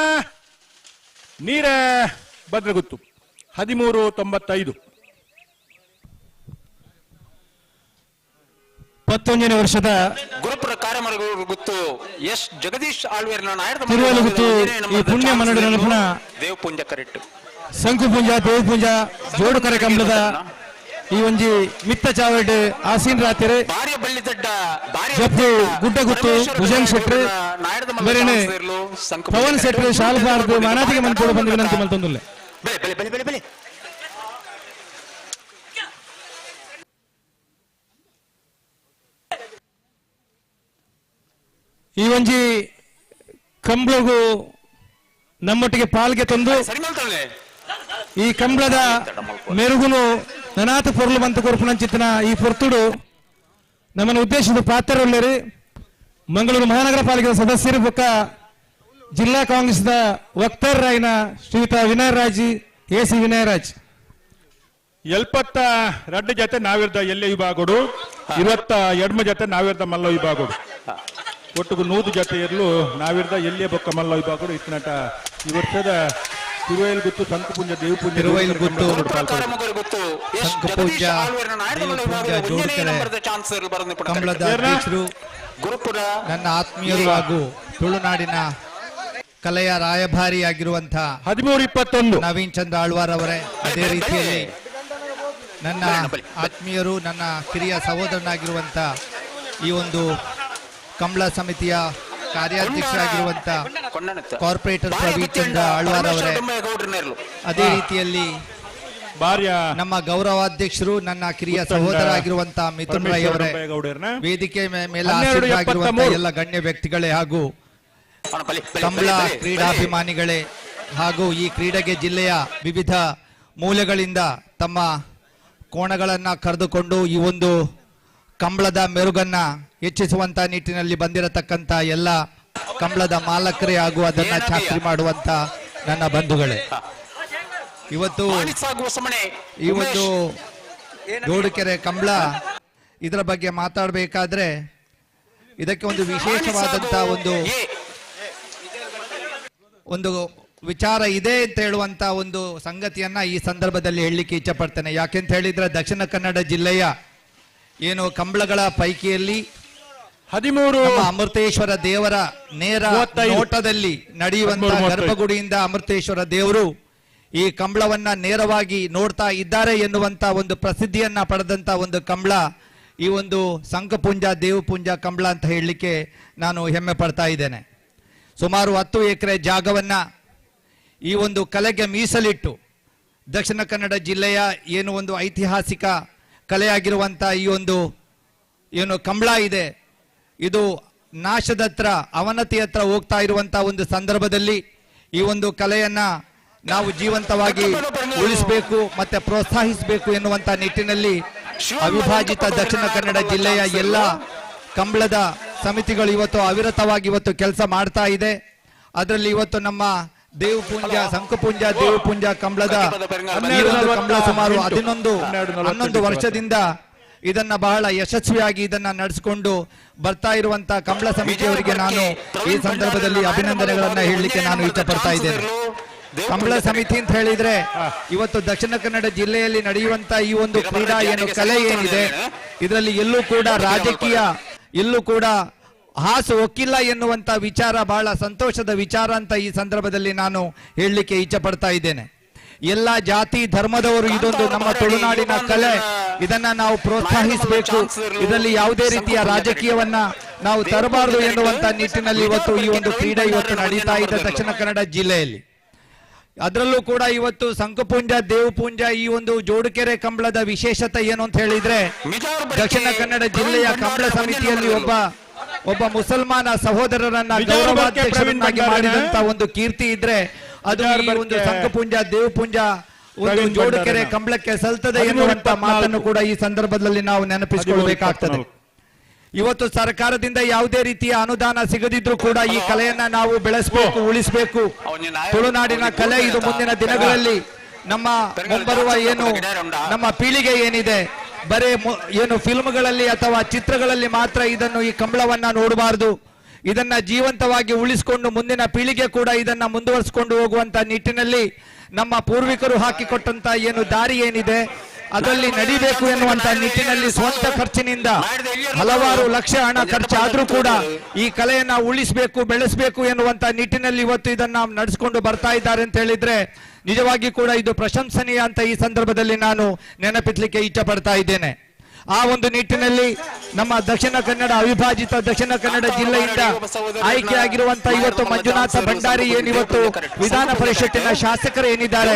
ನೀರ ಭದ್ರಗುತ್ತು 13:95. 11ನೇ ವರ್ಷದ ಗುರುಪುರ ಕಾರ್ಯಮರಗಳು ಗುತ್ತು ಎಸ್ ಜಗದೀಶ್ ಆಳ್ವೇರ್ನ ನಾಯರದ ತಿರುವಲುಗುತ್ತು ಈ ಪುಣ್ಯ ಮನ್ನಡ ನೆನಪಿನ ದೇವ್ ಪುಂಜ ಕರೆಕ್ಟ್ ಶಂಕು ಪೂಂಜ ದೇವ್ ಪೂಂಜ ಜೋಡು ಕರೆ ಕಂಬಳದ ಈ ಒಂಜಿ ಮಿತ್ತ ಚಾವಡ್ ಆಸೀನ್ ರಾತ್ರಿ ಜಪ್ಪು ಗುಡ್ಡಗುತ್ತು ಭುಜಂಗ್ ಶೆಟ್ರು ಬೇರೆನೆ ಪವನ್ ಶೆಟ್ರು ಶಾಲ್ಬಾರ್ದು ಮಾನಾತಿಗೆ ಮನ್ಕೋಡು ಬಂದು ವಿನಂತಿ ಮಲ್ತೊಂದುಲ್ಲೆ. ಬೆಲೆ ಬೆಲೆ ಬೆಲೆ ಬೆಲೆ ಬೆಲೆ ಈ ಒಂಜಿ ಕಂಬ್ಳಗು ನಮ್ಮೊಟ್ಟಿಗೆ ಪಾಲ್ಗೆ ತಂದು ಈ ಕಂಬ್ಳದ ಮೆರುಗುನು ನನಾಥ ಪೊರ್ಲು ಬಂತ ಕೊರ್ಪುನಂಚಿತ್ತಿನ ಈ ಪೊರ್ತುಡು ನಮ್ಮನ್ನು ಉದ್ದೇಶದ ಪಾತ್ರರುಳ್ಳೇರಿ ಮಂಗಳೂರು ಮಹಾನಗರ ಪಾಲಿಕೆ ಸದಸ್ಯರು ಬೊಕ್ಕ ಜಿಲ್ಲಾ ಕಾಂಗ್ರೆಸ್ದ ವಕ್ತಾರರಾಯಿನ ಶ್ರೀಯುತ ವಿನಯ್ ರಾಜ್ ಎ ಸಿ ವಿನಯರಾಜ್. 72 ಜೊತೆ ನಾವಿರ್ದ ಎಲ್ಲೆ ವಿಭಾಗಡು, 22 ಜೊತೆ ನಾವಿರ್ದ ಮಲ್ಲ ವಿಭಾಗಡು, ಒಟ್ಟಿಗೆ 100 ಜೊತೆ ಇರಲು ನಾವಿರ್ದ ಎಲ್ಲಿಯ ಬೊಕ್ಕ ಮಲ್ಲ ವಿಭಾಗಡು ಇತ್ತಿನಟ ಈ ವರ್ಷದ ತಿರುವೈಲ್ ಗುತ್ತು ಸಂಕಪುಂಜ ದೇವಪುಂಜ ತಿರುವೈಲ್ ಗುತ್ತು ಸಂಕಪುಂಜ ಕಂಬಳದ ಅಧ್ಯಕ್ಷರು ನನ್ನ ಆತ್ಮೀಯರು ಹಾಗೂ ತುಳುನಾಡಿನ ಕಲೆಯ ರಾಯಭಾರಿಯಾಗಿರುವಂತಹ 13:21 ನವೀನ್ ಚಂದ್ರ ಆಳ್ವಾರ್ ಅವರೇ, ಅದೇ ರೀತಿಯಲ್ಲಿ ನನ್ನ ಆತ್ಮೀಯರು ನನ್ನ ಕಿರಿಯ ಸಹೋದರನಾಗಿರುವಂತಹ ಈ ಒಂದು ಕಂಬಳ ಸಮಿತಿಯ ಕಾರ್ಯಾಧ್ಯಕ್ಷರಾಗಿರುವಂತಹ ಕಾರ್ಪೊರೇಟರ್ ಪ್ರವೀಣ್ ಚಂದ್ರ ಆಳ್ವಾರ್ ಅವರೇ, ಅದೇ ರೀತಿಯಲ್ಲಿ ನಮ್ಮ ಗೌರವಾಧ್ಯಕ್ಷರು, ನನ್ನ ಕಿರಿಯ ಸಹೋದರ ಆಗಿರುವಂತಹ ಮಿಥುನ್ ರೈ ಅವರೇ, ವೇದಿಕೆ ಮೇಲೆ ಆಸೀನರಾಗಿರುವಂತಹ ಎಲ್ಲ ಗಣ್ಯ ವ್ಯಕ್ತಿಗಳೇ ಹಾಗೂ ಕಂಬಳ ಕ್ರೀಡಾಭಿಮಾನಿಗಳೇ ಹಾಗೂ ಈ ಕ್ರೀಡೆಗೆ ಜಿಲ್ಲೆಯ ವಿವಿಧ ಮೂಲೆಗಳಿಂದ ತಮ್ಮ ಕೋಣಗಳನ್ನು ಕರೆದುಕೊಂಡು ಈ ಒಂದು ಕಂಬಳದ ಮೆರುಗನ್ನ ಹೆಚ್ಚಿಸುವಂತ ನಿಟ್ಟಿನಲ್ಲಿ ಬಂದಿರತಕ್ಕಂಥ ಎಲ್ಲ ಕಂಬಳದ ಮಾಲಕರೇ ಹಾಗೂ ಅದನ್ನ ಚಾಕರಿ ಮಾಡುವಂತ ನನ್ನ ಬಂಧುಗಳೇ, ಇವತ್ತು ಈ ಒಂದು ಜೋಡುಕೆರೆ ಕಂಬಳ ಇದರ ಬಗ್ಗೆ ಮಾತಾಡಬೇಕಾದ್ರೆ ಇದಕ್ಕೆ ಒಂದು ವಿಶೇಷವಾದಂತ ಒಂದು ವಿಚಾರ ಇದೆ ಅಂತ ಹೇಳುವಂತ ಒಂದು ಸಂಗತಿಯನ್ನ ಈ ಸಂದರ್ಭದಲ್ಲಿ ಹೇಳಲಿಕ್ಕೆ ಇಚ್ಛೆ ಪಡ್ತೇನೆ. ಯಾಕೆಂತ ಹೇಳಿದ್ರೆ ದಕ್ಷಿಣ ಕನ್ನಡ ಜಿಲ್ಲೆಯ ಏನು ಕಂಬಳಗಳ ಪೈಕಿಯಲ್ಲಿ 13 ಅಮೃತೇಶ್ವರ ದೇವರ ನೇರ ನೋಟದಲ್ಲಿ ನಡೆಯುವಂತಹ ಗರ್ಭಗುಡಿಯಿಂದ ಅಮೃತೇಶ್ವರ ದೇವರು ಈ ಕಂಬಳವನ್ನ ನೇರವಾಗಿ ನೋಡ್ತಾ ಇದ್ದಾರೆ ಎನ್ನುವಂತ ಒಂದು ಪ್ರಸಿದ್ಧಿಯನ್ನ ಪಡೆದಂತ ಒಂದು ಕಂಬಳ ಈ ಒಂದು ಸಂಕಪುಂಜ ದೇವಪುಂಜ ಕಂಬಳ ಅಂತ ಹೇಳಲಿಕ್ಕೆ ನಾನು ಹೆಮ್ಮೆ ಪಡ್ತಾ ಇದ್ದೇನೆ. ಸುಮಾರು 10 ಎಕರೆ ಜಾಗವನ್ನ ಈ ಒಂದು ಕಲೆಗೆ ಮೀಸಲಿಟ್ಟು ದಕ್ಷಿಣ ಕನ್ನಡ ಜಿಲ್ಲೆಯ ಏನು ಒಂದು ಐತಿಹಾಸಿಕ ಕಲೆಯಾಗಿರುವಂಥ ಈ ಒಂದು ಏನು ಕಂಬಳ ಇದೆ, ಇದು ನಾಶದತ್ರ ಅವನತಿ ಹತ್ರ ಹೋಗ್ತಾ ಇರುವಂಥ ಒಂದು ಸಂದರ್ಭದಲ್ಲಿ ಈ ಒಂದು ಕಲೆಯನ್ನು ನಾವು ಜೀವಂತವಾಗಿ ಉಳಿಸಬೇಕು ಮತ್ತು ಪ್ರೋತ್ಸಾಹಿಸಬೇಕು ಎನ್ನುವಂಥ ನಿಟ್ಟಿನಲ್ಲಿ ಅವಿಭಾಜಿತ ದಕ್ಷಿಣ ಕನ್ನಡ ಜಿಲ್ಲೆಯ ಎಲ್ಲ ಕಂಬಳದ ಸಮಿತಿಗಳು ಇವತ್ತು ಅವಿರತವಾಗಿ ಇವತ್ತು ಕೆಲಸ ಮಾಡ್ತಾ ಇದೆ. ಅದರಲ್ಲಿ ಇವತ್ತು ನಮ್ಮ ದೇವಪುಂಜ ಸಂಕಪುಂಜ ದೇವಪುಂಜ ಕಂಬಳದ ಕಂಬಳ ಸುಮಾರು 11 ವರ್ಷದಿಂದ ಇದನ್ನ ಬಹಳ ಯಶಸ್ವಿಯಾಗಿ ಇದನ್ನ ನಡೆಸಿಕೊಂಡು ಬರ್ತಾ ಇರುವಂತ ಕಂಬಳ ಸಮಿತಿಯವರಿಗೆ ನಾನು ಈ ಸಂದರ್ಭದಲ್ಲಿ ಅಭಿನಂದನೆಗಳನ್ನ ಹೇಳಲಿಕ್ಕೆ ನಾನು ಇಚ್ಛೆ ಪಡ್ತಾ ಇದ್ದೇನೆ. ಕಂಬಳ ಸಮಿತಿ ಅಂತ ಹೇಳಿದ್ರೆ ಇವತ್ತು ದಕ್ಷಿಣ ಕನ್ನಡ ಜಿಲ್ಲೆಯಲ್ಲಿ ನಡೆಯುವಂತ ಈ ಒಂದು ಕ್ರೀಡಾ ಏನು ಕಲೆ ಏನಿದೆ ಇದರಲ್ಲಿ ಎಲ್ಲೂ ಕೂಡ ರಾಜಕೀಯ ಎಲ್ಲೂ ಕೂಡ ಹಾಸು ಒಕ್ಕಿಲ್ಲ ಎನ್ನುವಂತ ವಿಚಾರ ಬಹಳ ಸಂತೋಷದ ವಿಚಾರ ಅಂತ ಈ ಸಂದರ್ಭದಲ್ಲಿ ನಾನು ಹೇಳಲಿಕ್ಕೆ ಇಚ್ಛೆ ಪಡ್ತಾ ಇದ್ದೇನೆ. ಎಲ್ಲ ಜಾತಿ ಧರ್ಮದವರು ಇದೊಂದು ನಮ್ಮ ತುಳುನಾಡಿನ ಕಲೆ, ಇದನ್ನ ನಾವು ಪ್ರೋತ್ಸಾಹಿಸಬೇಕು, ಇದರಲ್ಲಿ ಯಾವುದೇ ರೀತಿಯ ರಾಜಕೀಯವನ್ನ ನಾವು ತರಬಾರದು ಎನ್ನುವಂತ ನಿಟ್ಟಿನಲ್ಲಿ ಇವತ್ತು ಈ ಒಂದು ಕ್ರೀಡೆ ಇವತ್ತು ನಡೀತಾ ಇದೆ ದಕ್ಷಿಣ ಕನ್ನಡ ಜಿಲ್ಲೆಯಲ್ಲಿ. ಅದರಲ್ಲೂ ಕೂಡ ಇವತ್ತು ಸಂಕಪುಂಜ ದೇವಪುಂಜ ಈ ಒಂದು ಜೋಡುಕೆರೆ ಕಂಬಳದ ವಿಶೇಷತೆ ಏನು ಅಂತ ಹೇಳಿದ್ರೆ ದಕ್ಷಿಣ ಕನ್ನಡ ಜಿಲ್ಲೆಯ ಕಂಬಳ ಸಮಿತಿಯಲ್ಲಿ ಒಬ್ಬ ಮುಸಲ್ಮಾನ ಸಹೋದರರನ್ನ ಗೌರವಾಧ್ಯಕ್ಷರನ್ನಾಗಿ ಮಾಡಿದಂತ ಒಂದು ಕೀರ್ತಿ ಇದ್ರೆ ಅದು ಈ ಒಂದು ಸಂಕಪುಂಜ ದೇವಪುಂಜ ಒಂದು ಜೋಡುಕೆರೆ ಕಂಬಳಕ್ಕೆ ಸಲ್ತದೆ ಎನ್ನುವಂತ ಮಾತನ್ನು ಕೂಡ ಈ ಸಂದರ್ಭದಲ್ಲಿ ನಾವು ನೆನಪಿಸಿಕೊಳ್ಬೇಕಾಗ್ತದೆ. ಇವತ್ತು ಸರ್ಕಾರದಿಂದ ಯಾವುದೇ ರೀತಿಯ ಅನುದಾನ ಸಿಗದಿದ್ರು ಕೂಡ ಈ ಕಲೆಯನ್ನ ನಾವು ಬೆಳೆಸಬೇಕು, ಉಳಿಸಬೇಕು. ತುಳುನಾಡಿನ ಕಲೆ ಇದು ಮುಂದಿನ ದಿನಗಳಲ್ಲಿ ನಮ್ಮ ಮುಂಬರುವ ಏನು ನಮ್ಮ ಪೀಳಿಗೆ ಏನಿದೆ ಬರೇ ಏನು ಫಿಲ್ಮ್ಗಳಲ್ಲಿ ಅಥವಾ ಚಿತ್ರಗಳಲ್ಲಿ ಮಾತ್ರ ಇದನ್ನು ಈ ಕಂಬಳವನ್ನ ನೋಡಬಾರದು, ಇದನ್ನ ಜೀವಂತವಾಗಿ ಉಳಿಸಿಕೊಂಡು ಮುಂದಿನ ಪೀಳಿಗೆ ಕೂಡ ಇದನ್ನ ಮುಂದುವರಿಸಿಕೊಂಡು ಹೋಗುವಂತ ನಿಟ್ಟಿನಲ್ಲಿ ನಮ್ಮ ಪೂರ್ವಿಕರು ಹಾಕಿಕೊಟ್ಟಂತ ಏನು ದಾರಿ ಏನಿದೆ ಅದರಲ್ಲಿ ನಡಿಬೇಕು ಎನ್ನುವಂತ ನಿಟ್ಟಿನಲ್ಲಿ ಸ್ವಂತ ಖರ್ಚಿನಿಂದ ಹಲವಾರು ಲಕ್ಷ ಹಣ ಖರ್ಚಾದ್ರೂ ಕೂಡ ಈ ಕಲೆಯನ್ನ ಉಳಿಸಬೇಕು, ಬೆಳೆಸಬೇಕು ಎನ್ನುವಂತ ನಿಟ್ಟಿನಲ್ಲಿ ಇವತ್ತು ಇದನ್ನ ನಡೆಸಿಕೊಂಡು ಬರ್ತಾ ಇದ್ದಾರೆ ಅಂತ ಹೇಳಿದ್ರೆ ನಿಜವಾಗಿ ಕೂಡ ಇದು ಪ್ರಶಂಸನೀಯ ಅಂತ ಈ ಸಂದರ್ಭದಲ್ಲಿ ನಾನು ನೆನಪಿಸ್ಲಿಕ್ಕೆ ಇಚ್ಛೆ ಪಡ್ತಾ ಇದ್ದೇನೆ. ಆ ಒಂದು ನಿಟ್ಟಿನಲ್ಲಿ ನಮ್ಮ ದಕ್ಷಿಣ ಕನ್ನಡ ಅವಿಭಾಜಿತ ದಕ್ಷಿಣ ಕನ್ನಡ ಜಿಲ್ಲೆಯಿಂದ ಆಯ್ಕೆಯಾಗಿರುವಂತಹ ಇವತ್ತು ಮಂಜುನಾಥ ಭಂಡಾರಿ ಏನಿವತ್ತು ವಿಧಾನ ಪರಿಷತ್ತಿನ ಶಾಸಕರು ಏನಿದ್ದಾರೆ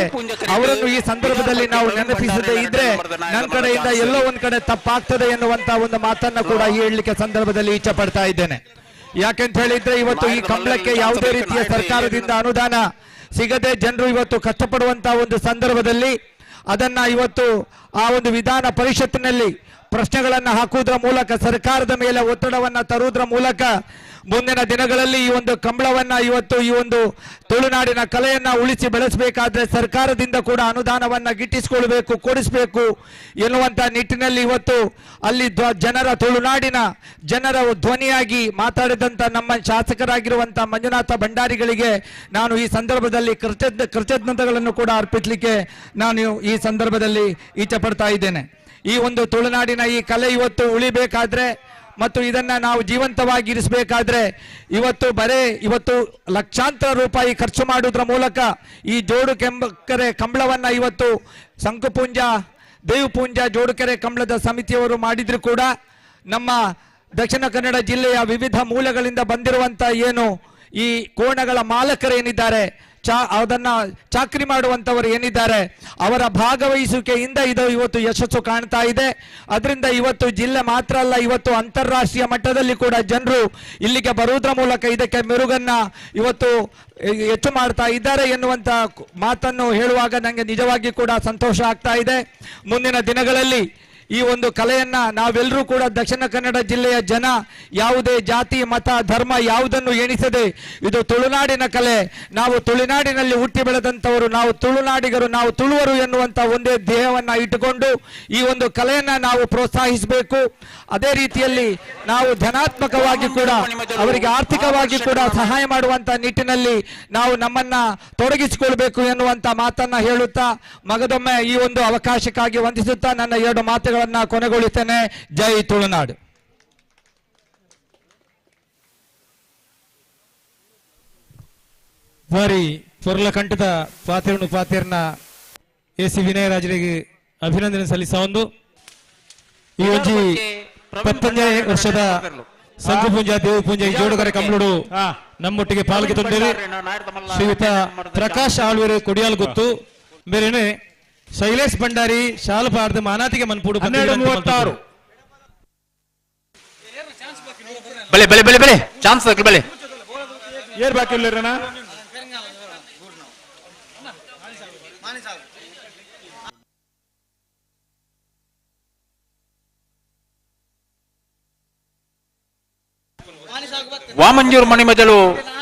ಅವರನ್ನು ಈ ಸಂದರ್ಭದಲ್ಲಿ ನಾವು ನೆನಪಿಸದೇ ಇದ್ರೆ ನನ್ನ ಕಡೆಯಿಂದ ಎಲ್ಲೋ ಒಂದ್ ಕಡೆ ತಪ್ಪಾಗ್ತದೆ ಎನ್ನುವಂತ ಒಂದು ಮಾತನ್ನ ಕೂಡ ಹೇಳಲಿಕ್ಕೆ ಸಂದರ್ಭದಲ್ಲಿ ಇಚ್ಛೆ ಪಡ್ತಾ ಇದ್ದೇನೆ. ಯಾಕೆಂತ ಹೇಳಿದ್ರೆ ಇವತ್ತು ಈ ಕಂಬಳಕ್ಕೆ ಯಾವುದೇ ರೀತಿಯ ಸರ್ಕಾರದಿಂದ ಅನುದಾನ ಸಿಗದೆ ಜನರು ಇವತ್ತು ಕಷ್ಟಪಡುವಂತಹ ಒಂದು ಸಂದರ್ಭದಲ್ಲಿ ಅದನ್ನ ಇವತ್ತು ಆ ಒಂದು ವಿಧಾನ ಪರಿಷತ್ತಿನಲ್ಲಿ ಪ್ರಶ್ನೆಗಳನ್ನು ಹಾಕುವುದರ ಮೂಲಕ ಸರ್ಕಾರದ ಮೇಲೆ ಒತ್ತಡವನ್ನು ತರುವುದರ ಮೂಲಕ ಮುಂದಿನ ದಿನಗಳಲ್ಲಿ ಈ ಒಂದು ಕಂಬಳವನ್ನ ಇವತ್ತು ಈ ಒಂದು ತುಳುನಾಡಿನ ಕಲೆಯನ್ನ ಉಳಿಸಿ ಬೆಳೆಸಬೇಕಾದ್ರೆ ಸರ್ಕಾರದಿಂದ ಕೂಡ ಅನುದಾನವನ್ನ ಗಿಟ್ಟಿಸಿಕೊಳ್ಬೇಕು, ಕೊಡಿಸಬೇಕು ಎನ್ನುವಂತ ನಿಟ್ಟಿನಲ್ಲಿ ಇವತ್ತು ಅಲ್ಲಿ ಜನರ ತುಳುನಾಡಿನ ಜನರ ಧ್ವನಿಯಾಗಿ ಮಾತಾಡಿದಂತ ನಮ್ಮ ಶಾಸಕರಾಗಿರುವಂತ ಮಂಜುನಾಥ ಭಂಡಾರಿಗಳಿಗೆ ನಾನು ಈ ಸಂದರ್ಭದಲ್ಲಿ ಕೃತಜ್ಞತೆಗಳನ್ನು ಕೂಡ ಅರ್ಪಿಸಲಿಕ್ಕೆ ನಾನು ಈ ಸಂದರ್ಭದಲ್ಲಿ ಇಚ್ಛೆ ಪಡ್ತಾ ಇದ್ದೇನೆ. ಈ ಒಂದು ತುಳುನಾಡಿನ ಈ ಕಲೆ ಇವತ್ತು ಉಳಿಬೇಕಾದ್ರೆ ಮತ್ತು ಇದನ್ನ ನಾವು ಜೀವಂತವಾಗಿ ಇರಿಸಬೇಕಾದ್ರೆ ಇವತ್ತು ಬರೇ ಇವತ್ತು ಲಕ್ಷಾಂತರ ರೂಪಾಯಿ ಖರ್ಚು ಮಾಡುವುದರ ಮೂಲಕ ಈ ಜೋಡು ಕೆರೆ ಕಂಬಳವನ್ನ ಇವತ್ತು ಸಂಕುಪುಂಜ ದೇವಪುಂಜ ಜೋಡುಕೆರೆ ಕಂಬಳದ ಸಮಿತಿಯವರು ಮಾಡಿದ್ರು ಕೂಡ ನಮ್ಮ ದಕ್ಷಿಣ ಕನ್ನಡ ಜಿಲ್ಲೆಯ ವಿವಿಧ ಮೂಲೆಗಳಿಂದ ಬಂದಿರುವಂತ ಏನು ಈ ಕೋಣಗಳ ಮಾಲಕರೇನಿದ್ದಾರೆ ಅದನ್ನು ಚಾಕ್ರಿ ಮಾಡುವಂಥವರು ಏನಿದ್ದಾರೆ ಅವರ ಭಾಗವಹಿಸುವಿಕೆಯಿಂದ ಇದು ಇವತ್ತು ಯಶಸ್ಸು ಕಾಣ್ತಾ ಇದೆ. ಅದರಿಂದ ಇವತ್ತು ಜಿಲ್ಲೆ ಮಾತ್ರ ಅಲ್ಲ, ಇವತ್ತು ಅಂತಾರಾಷ್ಟ್ರೀಯ ಮಟ್ಟದಲ್ಲಿ ಕೂಡ ಜನರು ಇಲ್ಲಿಗೆ ಬರುವುದರ ಮೂಲಕ ಇದಕ್ಕೆ ಮೆರುಗನ್ನ ಇವತ್ತು ಹೆಚ್ಚು ಮಾಡ್ತಾ ಇದ್ದಾರೆ ಎನ್ನುವಂಥ ಮಾತನ್ನು ಹೇಳುವಾಗ ನನಗೆ ನಿಜವಾಗಿ ಕೂಡ ಸಂತೋಷ ಆಗ್ತಾ ಇದೆ. ಮುಂದಿನ ದಿನಗಳಲ್ಲಿ ಈ ಒಂದು ಕಲೆಯನ್ನ ನಾವೆಲ್ಲರೂ ಕೂಡ ದಕ್ಷಿಣ ಕನ್ನಡ ಜಿಲ್ಲೆಯ ಜನ ಯಾವುದೇ ಜಾತಿ ಮತ ಧರ್ಮ ಯಾವುದನ್ನು ಎಣಿಸದೆ ಇದು ತುಳುನಾಡಿನ ಕಲೆ, ನಾವು ತುಳುನಾಡಿನಲ್ಲಿ ಹುಟ್ಟಿ ಬೆಳೆದಂಥವರು, ನಾವು ತುಳುನಾಡಿಗರು, ನಾವು ತುಳುವರು ಎನ್ನುವಂಥ ಒಂದೇ ಧ್ಯೇಯವನ್ನು ಇಟ್ಟುಕೊಂಡು ಈ ಒಂದು ಕಲೆಯನ್ನ ನಾವು ಪ್ರೋತ್ಸಾಹಿಸಬೇಕು. ಅದೇ ರೀತಿಯಲ್ಲಿ ನಾವು ಧನಾತ್ಮಕವಾಗಿ ಕೂಡ ಅವರಿಗೆ ಆರ್ಥಿಕವಾಗಿ ಕೂಡ ಸಹಾಯ ಮಾಡುವಂಥ ನಿಟ್ಟಿನಲ್ಲಿ ನಾವು ನಮ್ಮನ್ನ ತೊಡಗಿಸಿಕೊಳ್ಬೇಕು ಎನ್ನುವಂಥ ಮಾತನ್ನ ಹೇಳುತ್ತಾ ಮಗದೊಮ್ಮೆ ಈ ಒಂದು ಅವಕಾಶಕ್ಕಾಗಿ ವಂದಿಸುತ್ತಾ ನನ್ನ ಎರಡು ಮಾತುಗಳನ್ನು ಕೊನೆಗೊಳಿಸ್ತೇನೆ. ಜೈ ತುಳುನಾಡು. ಬಾರಿ ಪೊರ್ಲಕಂಠದ ಪಾತಿರ್ನು ಪಾತಿರ್ನ ಎ ಸಿ ವಿನಯರಾಜರಿಗೆ ಅಭಿನಂದನೆ ಸಲ್ಲಿಸ ಒಂದು ಈ ಒಂಜಿ 10ನೇ ವರ್ಷದ ಸಂಘಪೂಂಜ ದೇವಪೂಂಜ ಈ ಜೋಡುಗರೆ ಕಮ್ಲುಡು ನಮ್ಮೊಟ್ಟಿಗೆ ಪಾಲ್ಗೆ ತಂದಿರಿ ಶ್ರೀಯುತ ಪ್ರಕಾಶ್ ಆಳ್ವೇರು ಕೊಡಿಯಾಲ್ ಗೊತ್ತು ಬೇರೆನೆ ಶೈಲೇಶ್ ಭಂಡಾರಿ ಶಾಲಪಾರ್ದ ಮಾನಾತಿಗೆ ಮನ್ಪೂಡು 12:36. ಬಲೆ ಬಲೆ ಬಲೆ ಬಲೆ ಚಾನ್ಸ್ ಬಲೆ ಏರ್ ಬಾಕಿ ಇಲ್ಲರಣ್ಣ? ವಾಮಂಜೂರು ಮಣಿಮಜಲು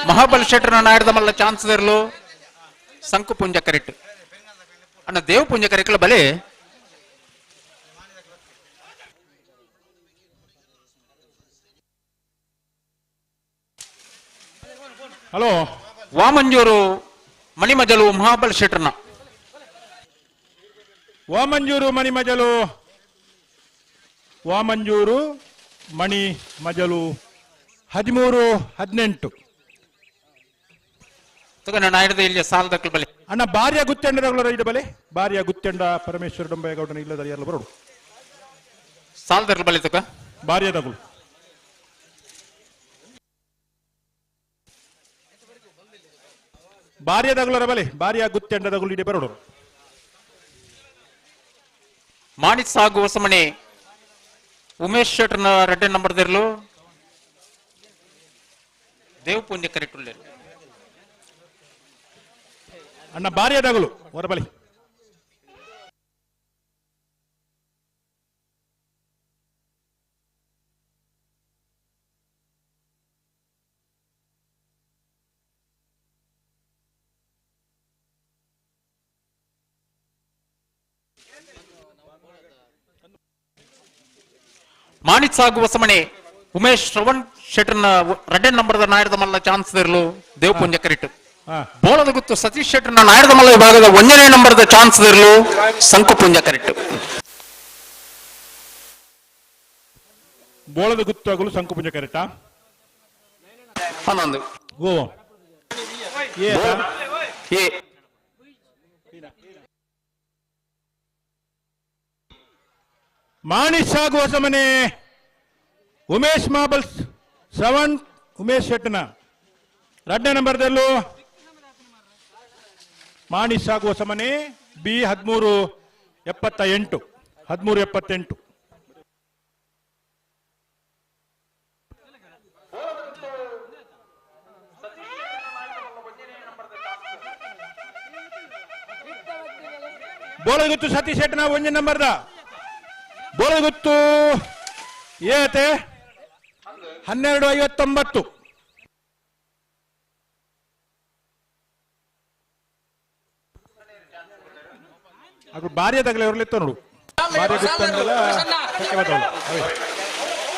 ಮಹಾಬಲ್ ಶೆಟ್ಟರ್ನ ನಾಯರ್ದ ಮಲ್ಲ ಚಾನ್ಸ್ ಇರಲು ಸಂಕು ಪುಂಜ ಕರೆಕ್ಟ್ ಅಣ್ಣ ದೇವ ಪುಂಜ ಕರೆಕ್ಲ ಬಲೆ ಹಲೋ ವಾಮಂಜೂರು ಮಣಿಮಜಲು ಮಹಾಬಲ್ ಶೆಟ್ಟರ್ನ ವಾಮಂಜೂರು ಮಣಿಮಜಲು ವಾಮಂಜೂರು ಮಣಿ ಮಜಲು 13-18. ಇಲ್ಲಿ ಸಾಲದಕ್ಕಲ್ ಬಲೆ ಅಣ್ಣ ಭಾರ್ಯ ಗುತ್ತೆಂಡದಗಳು ಇದು ಬಲೆ ಭಾರ್ಯ ಗುತ್ತೆಂಡ ಪರಮೇಶ್ವರ ಡೊಂಬೇಗೌಡನ ಇಲ್ಲದ ಎಲ್ಲ ಬರೋಡು ಸಾಲದರ್ಲ ಬಲೆ ತಕ ಭಾರ್ಯದಗಳು ಭಾರ್ಯದಗಳರ ಬಲೆ ಭಾರ್ಯ ಗುತ್ತೆಂಡದಗಳು ಇಡೆ ಬರೋಡು. ಮಾಣಿ ಸಾಗು ಹೊಸಮಣಿ ಉಮೇಶ್ ಶೆಟ್ಟರ್ನ ರೆಡ್ಡೆ ನಂಬರ್ ದಿರ್ಲು ದೇವ್ ಪುಂಜ ಕರೆಕ್ಟ್ ಉಳ್ಳೇರು ಅಣ್ಣ ಭಾರ್ಯದಗಳು ಹೊರಬಲಿ ಮಾಣಿತ್ ಸಾಗು ಹೊಸಮಣಿ ಉಮೇಶ್ ಶ್ರವಣ್ ಶೆಟ್ಟರ್ನ ರೆಡ್ಡೆ ನಂಬರ್ದ ನಾಯರ್ದ ಮಲ್ಲ ಚಾನ್ಸ್ ಇರಲು ದೇವ್ ಪುಂಜ ಕರೆಕ್ಟ್ ಬೋಳದ ಗುತ್ತು ಸತೀಶ್ ಶೆಟ್ಟರ್ನ ನಾಯರ್ದ ಮಲ್ಲ ವಿಭಾಗದ 1ನೇ ನಂಬರ್ದ ಚಾನ್ಸ್ ಇರಲು ಸಂಕು ಪುಂಜ ಕರೆಕ್ಟ್. ಬೋಳದ ಗುತ್ತಾಗಲು ಸಂಕು ಪುಂಜ ಕರೆಕ್ಟಾ? 11. ಗೋ ಎ ಮಾಣಿಶ್ ಸಾಗು ಹೊಸಮನೆ ಉಮೇಶ್ ಮಾಬಲ್ಸ್ ಶ್ರವಣ್ ಉಮೇಶ್ ಶೆಟ್ಟನ ಎರಡನೇ ನಂಬರ್ದಲ್ಲೂ ಮಾಣಿಶ್ ಸಾಗು ಹೊಸಮನೆ ಬಿ 13-78 13-78. ಬೋಳಗುತ್ತು ಸತೀಶ್ ಶೆಟ್ಟನ 1 ನಂಬರ್ದ ಬೋಳಗುತ್ತು ಏತೆ 12:59. ಅದು ಭಾರ್ಯ ತಗಲೆ ಇರ್ಲಿತ್ತು ನೋಡು. ಭಾರ್ಯ ಗುತ್ತಂದಲ್ಲ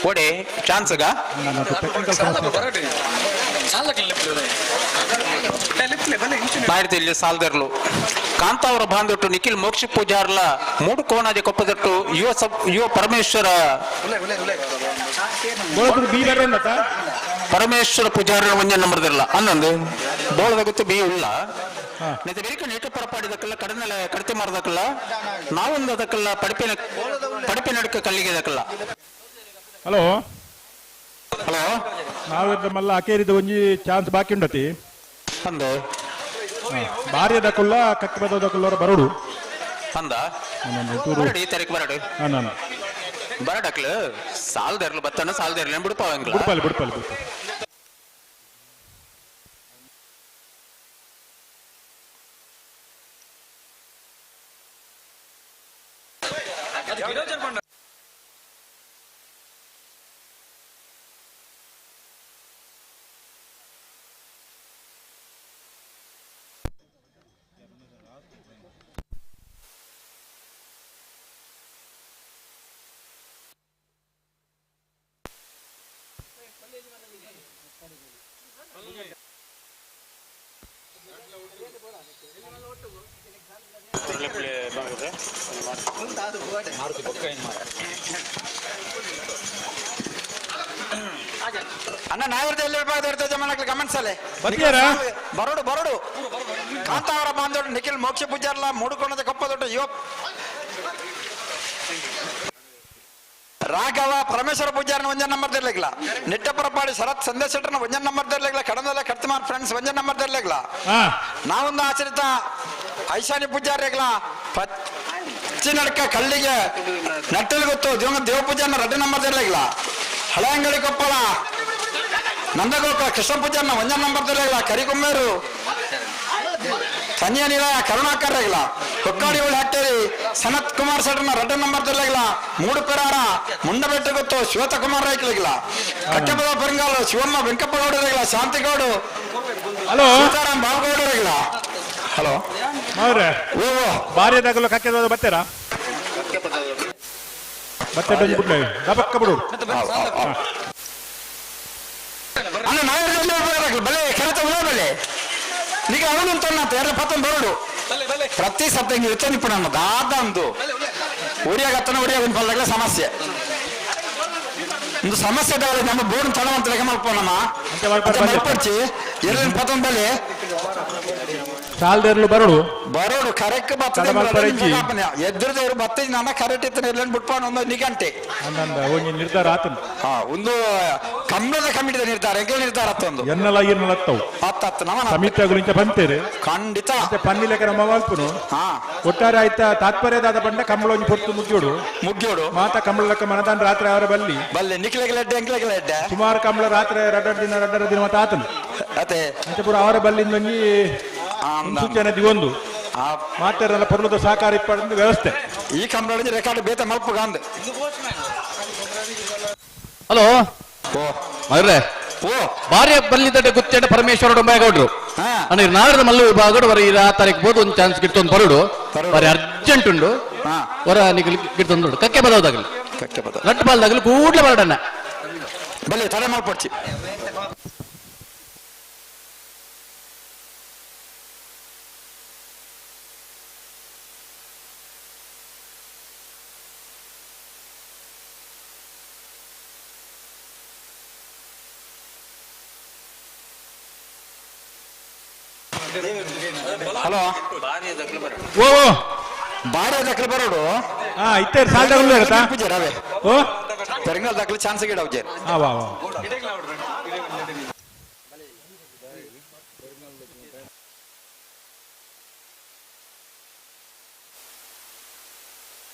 ಓಡೆ ಚಾನ್ಸ್ ಬಾರಿದಲ್ಲಿ ಸಾಲದರ್ಲು ಕಾಂತಾವರ ಬಾಂಧೊಟ್ಟು ನಿಖಿಲ್ ಮೋಕ್ಷ ಪೂಜಾರ್ಲ ಮೂಡು ಕೋಣಾಜೆ ಕೊಪ್ಪದಟ್ಟು ಯುವ ಪರಮೇಶ್ವರ ಪರಮೇಶ್ವರ ಪೂಜಾರ ಒಂಜ ನಂಬರ್ದಿರಲ್ಲ ಅನ್ನೊಂದು ಬೋಳದ ಗೊತ್ತು ಬಿ ಉಳ್ಳ ನೆತ್ತ ಬೇಕ ನೆಟ್ಟು ಪರಪಾಡಿದಕ್ಕಲ್ಲ ಕಡನೆಲೆ ಕಡತೆ ಮಾರದಕ್ಕಲ್ಲ ನಾವೊಂದು ಅದಕ್ಕಲ್ಲ ಪಡಿಪಿನ ಪಡಿಪಿನ ನಡುಕ ಕಲ್ಲಿಗೆ ಅದಕ್ಕಲ್ಲ. ಹಲೋ ಹಲೋ ನಾವಿದ್ದ ಮಲ್ಲ ಅಕೇರಿದ ಒಂಜಿ ಚಾನ್ಸ್ ಬಾಕಿ ಉಂಡತಿ ಅಂದು ಬಾರ್ಯದಕುಲ್ಲ ಕಕ್ಕಬದಕುಲ್ಲರ ಬರೋಡು ಅಂದ ಬರಡು ಈ ತಾರೀಕು ಬರಡು. ನಾನು ಬರಡಕ್ಲು ಸಾಲದರ್ಲು ಬತ್ತಣ್ಣ ಸಾಲದರ್ಲು ಬಿಡ್ಪಾವಂಗ್ಲ ಬಿಡ್ಪಾಲಿ ಬಿಡ್ಪಾಲಿ ಬಿಡ್ಪಾಲಿ. ಅಣ್ಣ ನಾಯರ್ದ ಎಲ್ಲಿ ವಿಭಾಗದ ಜಮಾನಕ್ಕೆ ಗಮನಿಸಲೆ ಬತ್ತಿಯಾರಾ? ಬರೋಡು ಬರೋಡು ಕಾಂತಾವರ ಬಾಂಧವರು ನಿಖಿಲ್ ಮೋಕ್ಷ ಪೂಜಾರ್ಲ ಮೂಡುಕೋಣದ ಕೊಪ್ಪದೊಡ್ಡ ಯುವ ರಾಘವ ಪರಮೇಶ್ವರ ಪೂಜಾರನ ಒಂಜ ನಂಬರ್ ದರ್ಲಿಗ್ಲ, ನಿಟ್ಟಪರಪಾಡಿ ಶರತ್ ಸಂದೇಶ್ ಶೆಟ್ಟರ್ನ ಒಂಜ ನಂಬರ್ ದರ್ಲಿಗ್ಲ, ಕಡಂದಲ ಕರ್ತಿಮಾರ್ ಫ್ರೆಂಡ್ಸ್ ಒಂಜ ನಂಬರ್ ದರ್ಲಿಗ್ಲ, ನಾವೊಂದು ಆಚರಿತ ಐಶಾನಿ ಪೂಜಾರಿಗ್ಲ ಪಚ್ಚಿನಡ್ಕ ಕಳ್ಳಿಗೆ ನಟ್ಟಲು ಗೊತ್ತು ದೇವ ದೇವ ಪೂಜಾರನ 2 ನಂಬರ್ ದರ್ಲಿಗ್ಲ, ಹಳೆಯಂಗಡಿ ಕೊಪ್ಪಳ ನಂದಗೋಪ ಕೃಷ್ಣ ಪೂಜಾರನ ಒಂಜ ನಂಬರ್ ದರ್ಲಿಗ್ಲ, ಕರಿಕೊಮ್ಮೇರು ಸನ್ಯ ನಿಲಯ ಕರುಣಾಕರ್ ರೆಗ್ಲ, ಕೊಕ್ಕಾಡಿ ಒಳ್ಳೆ ಹಟ್ಟೇರಿ ಸನತ್ ಕುಮಾರ್ ಶೆಟ್ಟರ್ನ 2 ನಂಬರ್ ದರ್ಲಿಗ್ಲ, ಮೂಡು ಪೆರಾರ ಮುಂಡಬೆಟ್ಟ ಗೊತ್ತು ಶ್ವೇತ ಕುಮಾರ್ ರೈಕ್ಲಿಗ್ಲ, ಕಟ್ಟೆಪದ ಪೆರಂಗಾಲು ಶಿವಮ್ಮ ವೆಂಕಪ್ಪ ಗೌಡ ರೆಗ್ಲ, ಶಾಂತಿಗೌಡು ಹಲೋ ಸೀತಾರಾಮ್ ಬಾಬುಗೌಡ ರೆಗ್ಲ. ಹಲೋ ಅವ್ರೆ ಬಾರ್ಯದಾಗಲು ಕಕ್ಕೆದ ಬತ್ತೀರಾ? ಬತ್ತೆ ಬಿಡ್ಲೆ ದಬಕ್ಕ ಬಿಡು. ಅಣ್ಣ ನಾಯರ್ ಬಲೆ ಕೆರೆತ ಬಲೆ ಈಗ ಅವನು ಎರಡು ಪತ್ತೊಂದು ಬರೋಡು ಪ್ರತಿ ಸತ್ತ ಹಿಂಗೆ ಇರ್ತಾನೆ ನನ್ನ ದಾದ ಅಂದು ಒಡಿಯಾಗತ್ತನ ಒಡಿಯಾಗ ಒಂದು ಸಮಸ್ಯೆ ಒಂದು ಸಮಸ್ಯೆ ದಾಳಿ ನಮ್ಮ ಬೋರ್ಡ್ ತಡ ಅಂತ ಲೆಕ್ಕ ಮಲ್ಪ ನಮ್ಮ ಮಲ್ಪಡ್ಚಿ ಎರಡು ಪತ್ತೊಂದು ಬಲೆ ಸಾಲದೆರ್ಲು ಬರೋಡು ಬರೋಡು ಕರೆಕ್ಟ್ ಬರ್ತದೆ ಎದ್ರದೇವರು ಬತ್ತ ನನ್ನ ಕರೆಕ್ಟ್ ಇತ್ತು ಇರ್ಲನ್ ಬಿಟ್ಪಾನ ಒಂದು ನಿಗಂಟೆ ಒಂಜಿ ನಿರ್ಧಾರ ಆತನ. ಹಾ ಒಂದು ಕಂಬಳದ ಕಮಿಟಿದ ನಿರ್ಧಾರ ಎಂಕಲ್ ನಿರ್ಧಾರ ಆತೊಂದು ಎನ್ನಲ ಎನ್ನಲ ಹತ್ತವು ಹತ್ತತ್ತು ನಮ್ಮ ಸಮಿತಿಗಳು ಬಂತೇರೆ ಖಂಡಿತ ಪನ್ನಿ ಲೆಕ್ಕ ನಮ್ಮ ಮಲ್ಪುನು. ಒಟ್ಟಾರೆ ಆಯ್ತಾ ತಾತ್ಪರ್ಯದಾದ ಬಂಡ ಕಂಬಳ ಒಂಜಿ ಪೊರ್ತು ಮುಗ್ಯೋಡು ಮುಗ್ಯೋಡು ಮಾತ ಕಂಬಳ ಲೆಕ್ಕ ಮನದಾನ್ ರಾತ್ರಿ ಅವರ ಬಲ್ಲಿ ಬಲ್ಲೆ ನಿಕ್ಲೆಗಳ ಎಡ್ಡೆ ಎಂಕ್ಲೆಗಳ ಎಡ್ಡೆ ಸುಮಾರು ಕಂಬಳ ರಾತ್ರಿ ರಡ್ಡರ ದಿನ ರಡ್ಡರ ದಿನ ಮತ್ತೆ ಆತನು ಅದೇ ಅಂಚೆ ಪೂರ ಅವರ ಬಲ್ಲಿಂದ ಒಂಜಿ ಸೂಚನೆ ದಿವೊಂದು ಮಾತೆಲ್ಲ ಪರ್ಲದ ಸಹಕಾರ ಇಪ್ಪಂದು ವ್ಯವಸ್ಥೆ ಈ ಕಂಬಳ ರೆಕಾರ್ಡ್ ಬೇತ ಮಲ್ಪು ಗಾಂದ್. ಹಲೋ ಮರ್ರೆ ಓ ಭಾರ್ಯ ಬಲ್ಲಿದಡೆ ಗುತ್ತೆಡ ಪರಮೇಶ್ವರ ಡೊಂಬಾಯಗೌಡ್ರು ಅಂದ್ರೆ ನಾಡದ ಮಲ್ಲು ವಿಭಾಗಡು ವರ ಈ ಆ ತಾರೀಕು ಬೋದು ಒಂದು ಚಾನ್ಸ್ ಗಿಟ್ಟೊಂದು ಬರುಡು ಬರೀ ಅರ್ಜೆಂಟ್ ಉಂಡು ಹೊರ ನಿಗಲಿ ಗಿಟ್ಟೊಂದು ಕಕ್ಕೆ ಬದೋದಾಗಲಿ ಕಕ್ಕೆ ಬದ ನಟ್ಟು ಬಾಲ್ದಾಗಲಿ ಕೂಡ್ಲೆ ಬರಡಣ್ಣ ಬಲ್ಲೆ ತಲೆ ಮಲ್ಪಡ್ಚಿ. ಹಲೋ ಓ ಬಾರ್ಯ ದಕ್ಕಲು ಬರೋಡು ಹಾ ಇತ್ತೇರು ಸಾಲದ ಪೂಜಾರ ಅವೇ ಓ ಪೆರಂಗಲ್ ದಕ್ಕಲು ಚಾನ್ಸ್ ಗಿಡ ಉಜ್ಜೇರ್. ಹಾ ವಾ ವಾ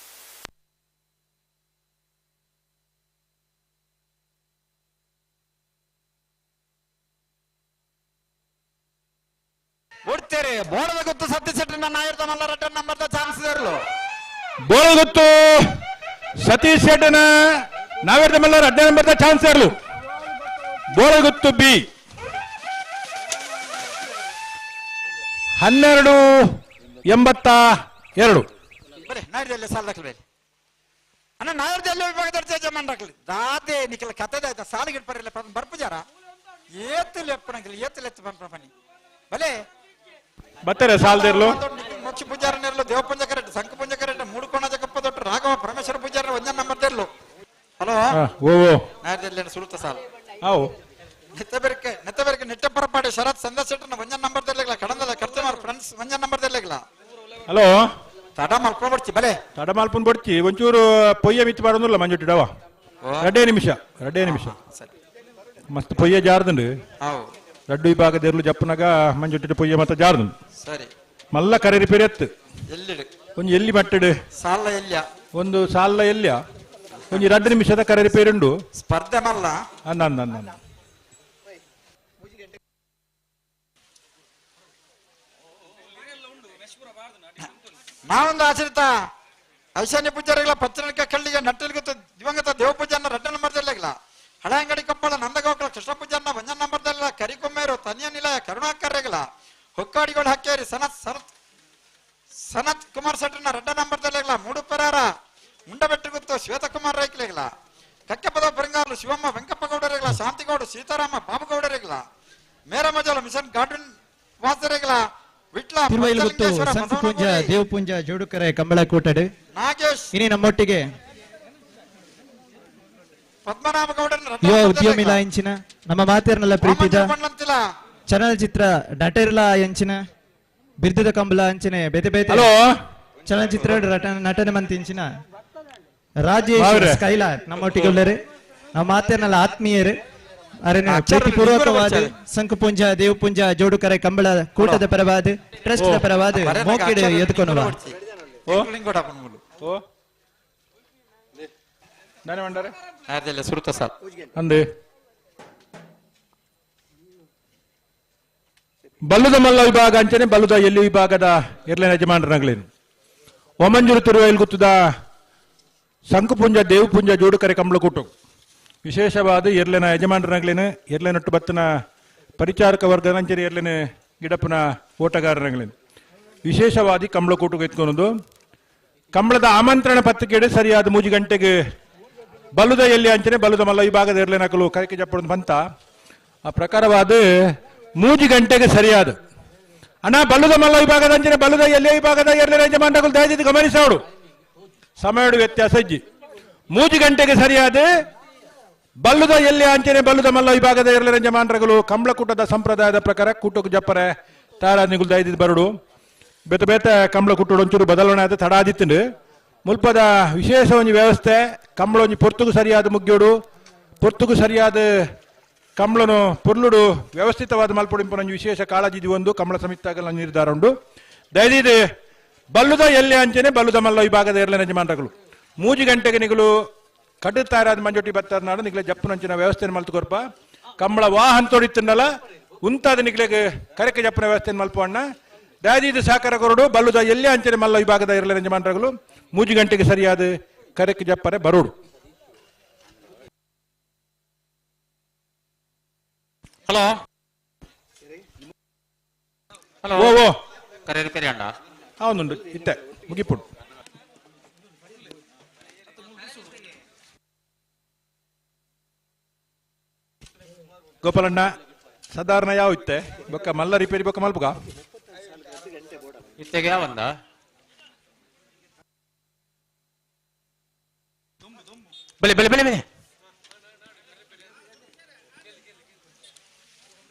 ಕೊಡ್ತೇರೆ ಬೋಳದ ಗೊತ್ತು ಸತೀಶ್ ಶೆಟ್ಟಿ ನನ್ನ ಆಯುರ್ದ ಮಲ್ಲ ರೆಡ್ಡ ನಂಬರ್ದ ಚಾನ್ಸ್ ಇರಲು ಬೋಳಗುತ್ತು ಸತೀಶ್ ಶೆಟ್ಟನ ನಾವೇರ್ದ ಮಲ್ಲರ ಅಡ್ಡ ನಂಬರ್ದ ಚಾನ್ಸ್ ಇರಲು ಬೋಳಗುತ್ತು ಬಿ 1282. ಬರೇ ನಾಯ್ದಲ್ಲೇ ಸಾಲ ದಾಖಲೆ ಬೇರೆ ಅಣ್ಣ ನಾಯರ್ದಲ್ಲೇ ವಿಭಾಗದ ಯಜಮಾನ್ ದಾಖಲೆ ದಾದೆ ನಿಖಲ ಕಥೆದಾಯ್ತ ಸಾಲಿಗೆ ಬರಲ್ಲ ಬರ್ಪುಜಾರ ಏತಿಲ್ ಎಪ್ಪನಂಗಿಲ್ಲ ಏತಿಲ್ ಎತ್ತು ಪನಿ ಬಲೆ ಬತ್ತಾರೆ ಸಾಲದಿರ್ಲು ಮೋಕ್ಷ ಪೂಜಾರನಿರ್ಲು ದೇವಪುಂಜ ಕರೆಕ್ಟ್ ಶಂಖ ಪುಂಜ ಕರೆಕ್ಟ್ ಮೂಡುಕೋಣ ಜಗಪ್ಪ ದೊಡ್ಡ ರಾಘವ ಪರಮೇಶ್ವರ ಪೂಜಾರ ಒಂಜ ನಂಬರ್ ತೆರ್ಲು. ಹಲೋ ಓ ಓ ನಾಯರ್ದಲ್ಲೇ ಸುರುತ ಸಾಲ how ನೆತ್ತಬೆರಕೆ ನೆತ್ತಬೆರಕೆ ನೆಟ್ಟಪರಪಾಡಿ ಶರತ್ ಸಂದೇಶ್ ಶೆಟ್ಟರ್ನ ಒಂಜ ನಂಬರ್ ತೆರ್ಲಿಲ್ಲ ಕಡಂದಲ್ಲ ಕರ್ತಮಾರ್ ಫ್ರೆಂಡ್ಸ್ ಒಂಜ ನಂಬರ್ ತೆರ್ಲಿಲ್ಲ. ಹಲೋ ತಡ ಮಲ್ಕೊಂಡ್ ಬರ್ಚಿ ಬಲೆ ತಡ ಮಲ್ಪನ್ ಬಡ್ಚಿ ಒಂಚೂರು ಪೊಯ್ಯ ಮಿಚ್ಚ ಬಾಡೊಂದುಲ್ಲ ಮಂಜುಟ್ಟಿಡವ 2 ನಿಮಿಷ 2 ನಿಮಿಷ ಮಸ್ತ್ ಪೊಯ್ಯ ಜಾರ್ದುಂಡು. How ರಡ್ಡು ವಿಭಾಗದ ಜಪ್ಪುನಗ ಮಂಜುಟ್ಟಿಟ್ಟು ಪೊಯ್ಯ ಮತ್ತ ಜಾರ್ದು ಸರಿ ಮಲ್ಲ ಕರೆ ರಿಪೇರಿ ಎತ್ತು ಎಲ್ಲಿಡು ಒಂಜಿ ಎಲ್ಲಿ ಮಟ್ಟಡು ಸಾಲ ಎಲ್ಲಿಯ ಒಂದು ಸಾಲ ಎಲ್ಲಿಯ ಒಂಜಿ 2 ನಿಮಿಷದ ಕರೆ ರಿಪೇರಿ ಉಂಡು ಸ್ಪರ್ಧೆ ಮಲ್ಲ ಅಂದ ಅಂದ ಅಂದ ನಾವೊಂದು ಆಚರಿತ ಐಶಾನ್ಯ ಪೂಜಾರಿಗಳ ಪಚ್ಚನಕ ಕಳ್ಳಿಗೆ ನಟ್ಟಲಿಗೆ ದಿವಂಗತ ದೇವಪೂಜಾರನ ರಡ್ಡ ನಂಬರ್ದಲ್ಲಿಲ್ಲ ಹಳೆಂಗಡಿ ಕೊಪ್ಪಳ ನಂದಗೋಕುಲ ಕೃಷ್ಣ ಪೂಜಾರನ ಒಂಜನ ನಂಬರ್ದಲ್ಲ ಕರಿಕೊಮ್ಮೇರು ತನಿಯ ನಿಲಯ ಕರುಣಾಕರ್ಯಗಳ ಹೊಕ್ಕಾಡಿಗಳು ಹಕ್ಕೇರಿ ಸನತ್ ಸನತ್ ಸನತ್ ಕುಮಾರ್ ಶೆಟ್ಟರ್ನ ರಡ್ಡ ನಂಬರ್ದಲ್ಲಿಲ್ಲ ಮೂಡುಪೆರಾರ ಮುಂಡಬೆಟ್ಟಗುತ್ತು ಶ್ವೇತಕುಮಾರ್ ರೈಕ್ಲಿಗಳ ಕಕ್ಕೆಪದ ಬರಿಂಗಾಲು ಶಿವಮ್ಮ ವೆಂಕಪ್ಪಗೌಡರಿಗಳ ಶಾಂತಿಗೌಡ ಸೀತಾರಾಮ ಬಾಬುಗೌಡರಿಗಳ ಮೇರಮಜಲ ಮಿಷನ್ ಗಾರ್ಡನ್ ವಾಸರಿಗಳ ವಿಟ್ಲ ತಿರುವೈಲುಗುತ್ತು ಸಂಕುಪುಂಜ ದೇವಪುಂಜ ಜೋಡುಕರೆ ಕಂಬಳ ಕೂಟಡು ನಾಗೇಶ್ ಇನಿ ನಮ್ಮೊಟ್ಟಿಗೆ ಪದ್ಮನಾಭಗೌಡರನ್ನ ಯುವ ಉದ್ಯಮಿಲ ಎಂಚಿನ ನಮ್ಮ ಮಾತೇರ್ನಲ್ಲ ಪ್ರೀತಿದ ಚಲನಚಿತ್ರ ನಟರ್ಲ ಎಂಚಿನ ಬಿರ್ದದ ಕಂಬಳ ಅಂಚಿನ ಬೇತೆ ಬೇತೆ ಚಲನಚಿತ್ರ ನಟನೆ ಮಂತಿಂಚಿನ ರಾಜೇಶ್ ಸ್ಕೈಲಾರ್ ನಮ್ಮೊಟ್ಟಿಗೆ ಉಳ್ಳರು ನಮ್ಮ ಮಾತೇರ್ನಲ್ಲ ಆತ್ಮೀಯರು ಅರೆನ ಪ್ರೀತಿಪೂರ್ವಕವಾದ ಸಂಕುಪುಂಜ ದೇವಪುಂಜ ಜೋಡುಕರೆ ಕಂಬಳ ಕೂಟದ ಪರವಾದ ಟ್ರಸ್ಟ್ ದ ಪರವಾದ ಮೋಕಿಡು ಎದ್ಕೊನುವ ಅಂದೆ ಬಲ್ಲುದ ಮಲ್ಲ ವಿಭಾಗ ಅಂಚನೆ ಬಲ್ಲುದ ಎಲ್ಲಿ ವಿಭಾಗದ ಎರ್ಲೆನ ಯಜಮಾನರನಗಳೇನು ಒಮಂಜೂರು ತಿರುವೈಲ್ ಗುತ್ತದ ಸಂಕುಪುಂಜ ದೇವಪುಂಜ ಜೋಡುಕರೆ ಕಂಬಳ ಕೂಟ ವಿಶೇಷವಾದ ಎರ್ಲೆನ ಯಜಮಾನರನಗಳೇನು ಎರ್ಲೆನೊಟ್ಟು ಬತ್ತನ ಪರಿಚಾರಕ ವರ್ಗದಂಚನೆ ಎರ್ಲೆನ ಗಿಡಪ್ಪನ ಓಟಗಾರನಗಳೇನು ವಿಶೇಷವಾದಿ ಕಂಬಳ ಕೂಟಕ್ಕೆ ಎತ್ಕೊಳೋದು ಕಂಬಳದ ಆಮಂತ್ರಣ ಪತ್ರಿಕೆಡೆ ಸರಿಯಾದ 3 ಗಂಟೆಗೆ ಬಲ್ಲುದ ಎಲ್ಲಿ ಅಂಚನೆ ಬಲ್ಲುದ ಮಲ್ಲ ವಿಭಾಗದ ಎರ್ಲೆನಕಲು ಕೈಕೆ ಜಪ್ಪಡೋದು ಬಂತ ಆ ಪ್ರಕಾರವಾದ 3 ಗಂಟೆಗೆ ಸರಿಯಾದ ಅಣ್ಣ ಬಲ್ಲುದ ಮಲ್ಲ ವಿಭಾಗದ ಅಂಚನೆ ಬಲ್ಲುದ ಎಲ್ಲಿ ವಿಭಾಗದ ಎರ್ಲೆನ ಯಜಮಾನಗಳು ದಯವಿಟ್ಟು ಗಮನಿಸೋಡು ಸಮಯಡು ವ್ಯತ್ಯಾಸ ಇಜ್ಜಿ 3 ಗಂಟೆಗೆ ಸರಿಯಾದ ಬಲ್ಲುದ ಎಲ್ಲಿ ಅಂಚನೆ ಬಲ್ಲುದ ಮಲ್ಲ ವಿಭಾಗದ ಎರ್ಲೆನ ಯಜಮಾನರುಗಳು ಕಂಬಳಕೂಟದ ಸಂಪ್ರದಾಯದ ಪ್ರಕಾರ ಕೂಟಕ್ಕೆ ಜಪ್ಪರೆ ತಾರಾನಿಗಳು ದಯದಿದ್ದು ಬರಡು ಬೇತೆ ಬೇತೆ ಕಂಬಳ ಕೂಟಡು ಒಂಚೂರು ಬದಲಾವಣೆ ಆದ ತಡ ಆದಿತ್ತುಂಡು ಮುಲ್ಪದ ವಿಶೇಷ ಒಂಜಿ ವ್ಯವಸ್ಥೆ ಕಂಬಳ ಒಂಜಿ ಪೊರ್ತುಗು ಸರಿಯಾದ ಮುಗ್ಯೋಡು ಪೊರ್ತುಗು ಸರಿಯಾದ ಕಂಬಳನು ಪೊರ್ಲುಡು ವ್ಯವಸ್ಥಿತವಾದ ಮಲ್ಪೊಡಿಂಪನ ಒಂಜಿ ವಿಶೇಷ ಕಾಳಜಿ ಒಂದು ಕಂಬಳ ಸಮಿತಿಗಳ ನಿರ್ಧಾರ ಉಂಡು ದಯದಿದ್ದು ಬಲ್ಲುದ ಎಲ್ಲಿ ಅಂಚನೆ ಬಲ್ಲುದ ಮಲ್ಲ ವಿಭಾಗದ ಎರ್ಲೆನ ಯಜಮಾನರುಗಳು 3 ಗಂಟೆಗೆ ನಿಗಳು ಕಡು ತಾರಾದ ಮಂಜೊಟ್ಟಿ ಬತ್ತಾರ ನಾಡು ನಿಗ್ಲೆ ಜಪ್ಪುನಂಚಿನ ವ್ಯವಸ್ಥೆಯನ್ನು ಮಲ್ತುಕೊರ್ಪ ಕಂಬಳ ವಾಹನ ತೊಡಿತ್ತನ್ನಲ್ಲ ಉಂತಾದ ನಿಗ್ಲೆಗೆ ಕರೆಕೆ ಜಪ್ಪನ ವ್ಯವಸ್ಥೆಯನ್ನು ಮಲ್ಪವಣ್ಣ ದಯದೀದು ಸಹಕಾರ ಕೊರಡು ಬಲ್ಲುದ ಎಲ್ಲಿ ಅಂಚನೆ ಮಲ್ಲ ವಿಭಾಗದ ಇರಲಿಲ್ಲ ಯಜಮಾನರುಗಳು 3 ಗಂಟೆಗೆ ಸರಿಯಾದ ಕರೆಕೆ ಜಪ್ಪರೆ ಬರೋಡು. ಹಲೋ ಹಲೋ ಓ ಓ ಕರೆ ರಿಪೇರಿ ಅಣ್ಣ ಅವನುಂಡು ಇತ್ತೆ ಮುಗಿಪುಡು. ಗೋಪಾಲಣ್ಣ ಸಾಧಾರಣ ಯಾವ ಇತ್ತೆ ಬೊಕ್ಕ ಮಲ್ಲ ರಿಪೇರಿ ಬೊಕ್ಕ ಮಲ್ಪುಗ ಇತ್ತೆಗೆ ಯಾವಂದ ಬಲೆ ಬಲೆ ಬಲೆ ಬಲೆ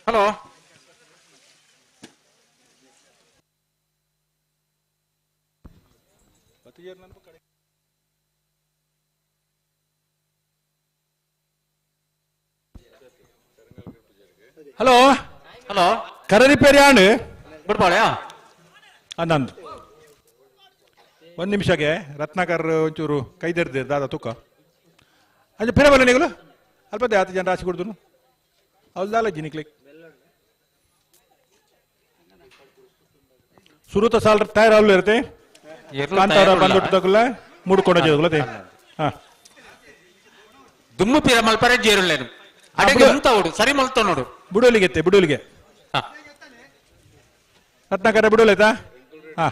ಹಲೋ ಹಲೋ ಹಲೋ ಕರೆ ರಿಪೇರಿ ಆಂಡ್ ಬಿಡ್ಬಾಳೆಯಾ ಅಂದಂದು ಒಂದು ನಿಮಿಷಕ್ಕೆ ರತ್ನಾಕರ್ ಒಂಚೂರು ಕೈದೆರ್ದೆ ದಾದಾ ತೂಕ ಅಂಚೆ ಪಿರ ಬಲ್ಲ ನಿಗಲು ಅಲ್ಪ ಆತ ಜನ ರಾಶಿ ಕೊಡ್ದು ಅವಲ್ದಾಲ ಜಿನಿಕ್ಲಿಕ್ ಸುರುತ ಸಾಲ ತಯಾರು ಅಲ್ಲ ಇರುತ್ತೆ ಕಾಂತಾರ ಬಂದೊಟ್ಟು ತಗುಲ ಮೂಡ್ಕೊಂಡ ಜೋಗುಲತೆ ಹಾ ದುಮ್ಮು ಪಿರ ಮಲ್ಪರೆ ಜೇರುಲ್ಲೇನು ಅಡೆಗೆ ಉಂತ ಸರಿ ಮಲ್ತ ನೋಡು ಬುಡೋಲಿಗೆ ಎತ್ತೆ ಬುಡೋಲಿಗೆ ರತ್ನಾಕರ ಬಿಡೋಲ್ ಆಯ್ತಾ ಹಾ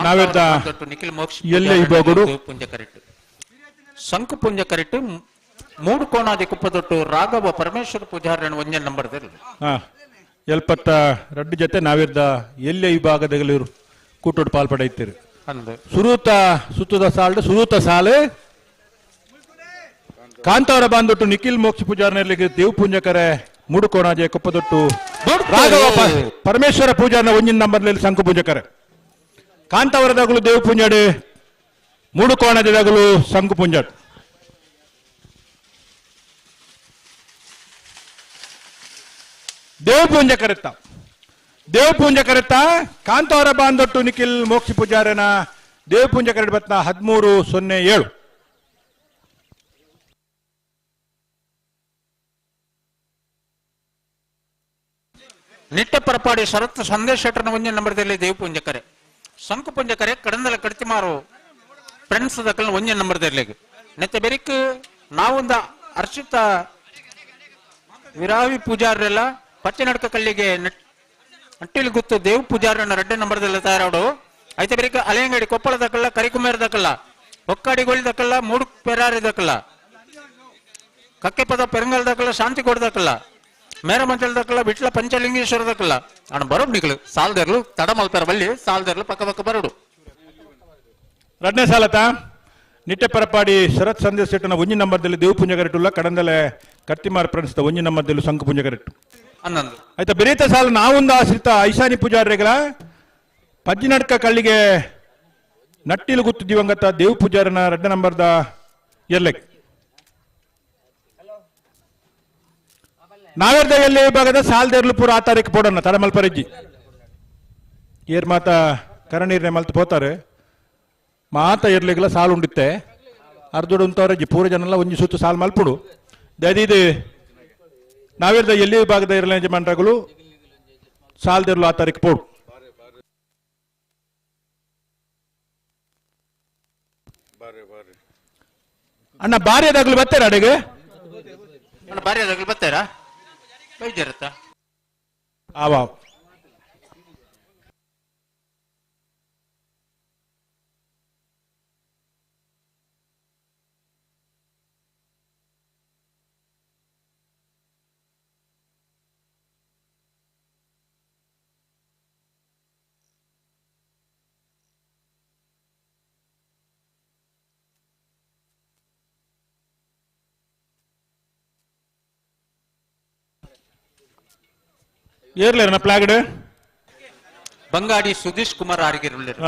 ನಾವೆದ್ದ ನಿಖಿಲ್ ಮೋಕ್ಷ ಎಲ್ಲೇ ಇಬ್ಬರು ಪುಂಜ ಕರೆಕ್ಟ್ ಶಂಕು ಪುಂಜ ಕರೆಕ್ಟ್ ಮೂಡು ಕೋಣಾದಿ ಕುಪ್ಪದೊಟ್ಟು ರಾಘವ ಪರಮೇಶ್ವರ ಪೂಜಾರಣ ಒಂಜೆ ನಂಬರ್ ಹಾ 72 ಜೊತೆ ನಾವಿದ್ದ ಎಲ್ಲೇ ವಿಭಾಗದಲ್ಲಿ ಕೂಟೋಡು ಪಾಲ್ಪಡೆಯುತ್ತೀರಿ. ಸುರೂತ ಸುತ್ತದ ಸಾಲು ಸುರೂತ ಸಾಲು ಕಾಂತಾವರ ಬಾಂದೊಟ್ಟು ನಿಖಿಲ್ ಮೋಕ್ಷ ಪೂಜಾರನಲ್ಲಿ ದೇವ್ ಪೂಂಜಕರೆ ಮೂಡುಕೋಣಾಜೆ ಕೊಪ್ಪದೊಟ್ಟು ರಾಘವ ಪರಮೇಶ್ವರ ಪೂಜಾರನ ಒಂಜಿನ ನಂಬರ್ನಲ್ಲಿ ಶಂಕು ಪೂಂಜಕರೆ ಕಾಂತಾವರದಾಗಲು ದೇವ್ ಪೂಂಜಾಡು ಮೂಡುಕೋಣಾಜೆದಾಗಲು ಶಂಕು ಪೂಂಜಾಡು. ದೇವಪೂಂಜ ಕರೆತ್ತ ದೇವಪೂಂಜ ಕರೆತ್ತ ಕಾಂತಾವರ ಬಾಂದೊಟ್ಟು ನಿಖಿಲ್ ಮೋಕ್ಷಿ ಪೂಜಾರನ ದೇವಪೂಂಜ ಕರೆಡ್ ಬತ್ನ 13-07. ನಿಟ್ಟ ಪರಪಾಡಿ ಶರತ್ ಸಂದೇಶ್ ಶೆಟ್ಟರ್ನ ಒಂಜಿ ನಂಬರ್ದಲ್ಲಿ ದೇವಪೂಂಜ ಕರೆ ಸಂಕುಪುಂಜ ಕರೆ ಕಡಂದಲ ಕಡ್ತಿಮಾರು ಫ್ರೆಂಡ್ಸ್ ದಕ್ಕಲ್ನ ಒಂಜಿ ನಂಬರ್ದಲ್ಲಿ ನೆತ್ತ ಬೆರಿಕ್ ನಾವೊಂದ ಅರ್ಷಿತ ವಿರಾವಿ ಪೂಜಾರರೆಲ್ಲ ಪಚ್ಚನಡ್ಕ ಕಲ್ಲಿಗೆ ನಟ್ಟಿಲ್ ಗುತ್ತು ದೇವ್ ಪೂಜಾರನ ರಡ್ಡೆ ನಂಬರ್ದಲ್ಲಿ ತಯಾರಾಡು. ಐತೆ ಬೆರಿಕ್ ಅಲೆಯಂಗಡಿ ಕೊಪ್ಪಳ ದಕ್ಕಲ್ಲ ಕರಿಕುಮೇರ ದಕ್ಕಲ್ಲ ಹೊಕ್ಕಾಡಿಗೋಳಿ ದಕ್ಕಲ್ಲ ಮೂಡು ಪೆರಾರಿ ದಕ್ಕಲ್ಲ ಕಕ್ಕೆಪದ ಪೆರಂಗಲ್ ದಕ್ಕಲ್ಲ ಶಾಂತಿಕೋಟ ದಕ್ಕಲ್ಲ ಮೇರಮಂಚಲ್ ದಕ್ಕಲ್ಲ ವಿಟ್ಲ ಪಂಚಲಿಂಗೇಶ್ವರ ದಕ್ಕಲ್ಲ ಅಣ್ಣ ಬರೋಡು ನಿಕಲು ಸಾಲ್ದೆರ್ಲು ತಡ ಮಲ್ಪೆರ ಬಲ್ಲಿ ಸಾಲ್ದೆರ್ಲು ಪಕ್ಕ ಪಕ್ಕ ಬರೋಡು. ರಡ್ನೇ ಸಾಲತ ನಿಟ್ಟೆ ಪರಪಾಡಿ ಶರತ್ ಸಂದೇಶ್ ಶೆಟ್ಟನ ಒಂಜಿ ನಂಬರ್ದಲ್ಲಿ ದೇವಪುಂಜ ಕರೆಟ್ಟುಲ್ಲ ಕಡಂದಲೆ ಕರ್ತಿಮಾರ್ ಫ್ರೆಂಡ್ಸ್ ಒಂಜಿ ನಂಬರ್ದಲ್ಲಿ ಸಂಕು ಪುಂಜ ಕರೆಟ್ಟು ಅನ್ನಂದು. ಆಯ್ತಾ ಬೆರೀತ ಸಾಲ ನಾವೊಂದು ಆಶ್ರಿತ ಐಶಾನಿ ಪೂಜಾರಿಗಳ ಪಜ್ಜಿನಡ್ಕ ಕಳ್ಳಿಗೆ ನಟ್ಟಿಲು ಗುತ್ತು ದಿವಂಗತ ದೇವ್ ಪೂಜಾರನ ರಡ್ಡ ನಂಬರ್ದ ಎರ್ಲೆಕ್ ನಾವೇರ್ದ ಎಲ್ಲಿ ವಿಭಾಗದ ಸಾಲ್ದೇರ್ಲು ಪೂರ ಆ ತಾರೀಕು ಪೋಡಣ್ಣ ತಡಮಲ್ಪರೆಜ್ಜಿ ಏರ್ ಮಾತ ಕರಣೀರ್ನೆ ಮಲ್ತು ಪೋತಾರೆ ಮಾತ ಎರ್ಲಿಗೆಲ್ಲ ಸಾಲು ಉಂಡಿತ್ತೆ ಅರ್ಧೋಡು ಉಂತವರಜ್ಜಿ ಪೂರ ಜನಲ್ಲ ಒಂಜಿ ಸುತ್ತು ಸಾಲು ಮಲ್ಪುಡು ದಯದೀದು ನಾವೇರ್ದ ಎಲ್ಲಿ ವಿಭಾಗದ ಇರಲ ಯಜಮಾನ್ರಗಳು ಸಾಲ್ದೇರ್ಲು ಆ ತಾರೀಕು ಪೋಡು. ಅಣ್ಣ ಬಾರ್ಯದಾಗ್ಲು ಬರ್ತಾರ ಅಡೆಗೆ? ಅಣ್ಣ ಬಾರ್ಯದಾಗ್ಲು ಬರ್ತಾರಾ? ಬೈಜರತ್ತ ಆವಾ ಏರ್ಲೇರನ ಪ್ಲಾಗಡ್ ಬಂಗಾಡಿ ಸುಧೀಶ್ ಕುಮಾರ್ ಆರ್ಗಿರುಳ್ಳಿರು.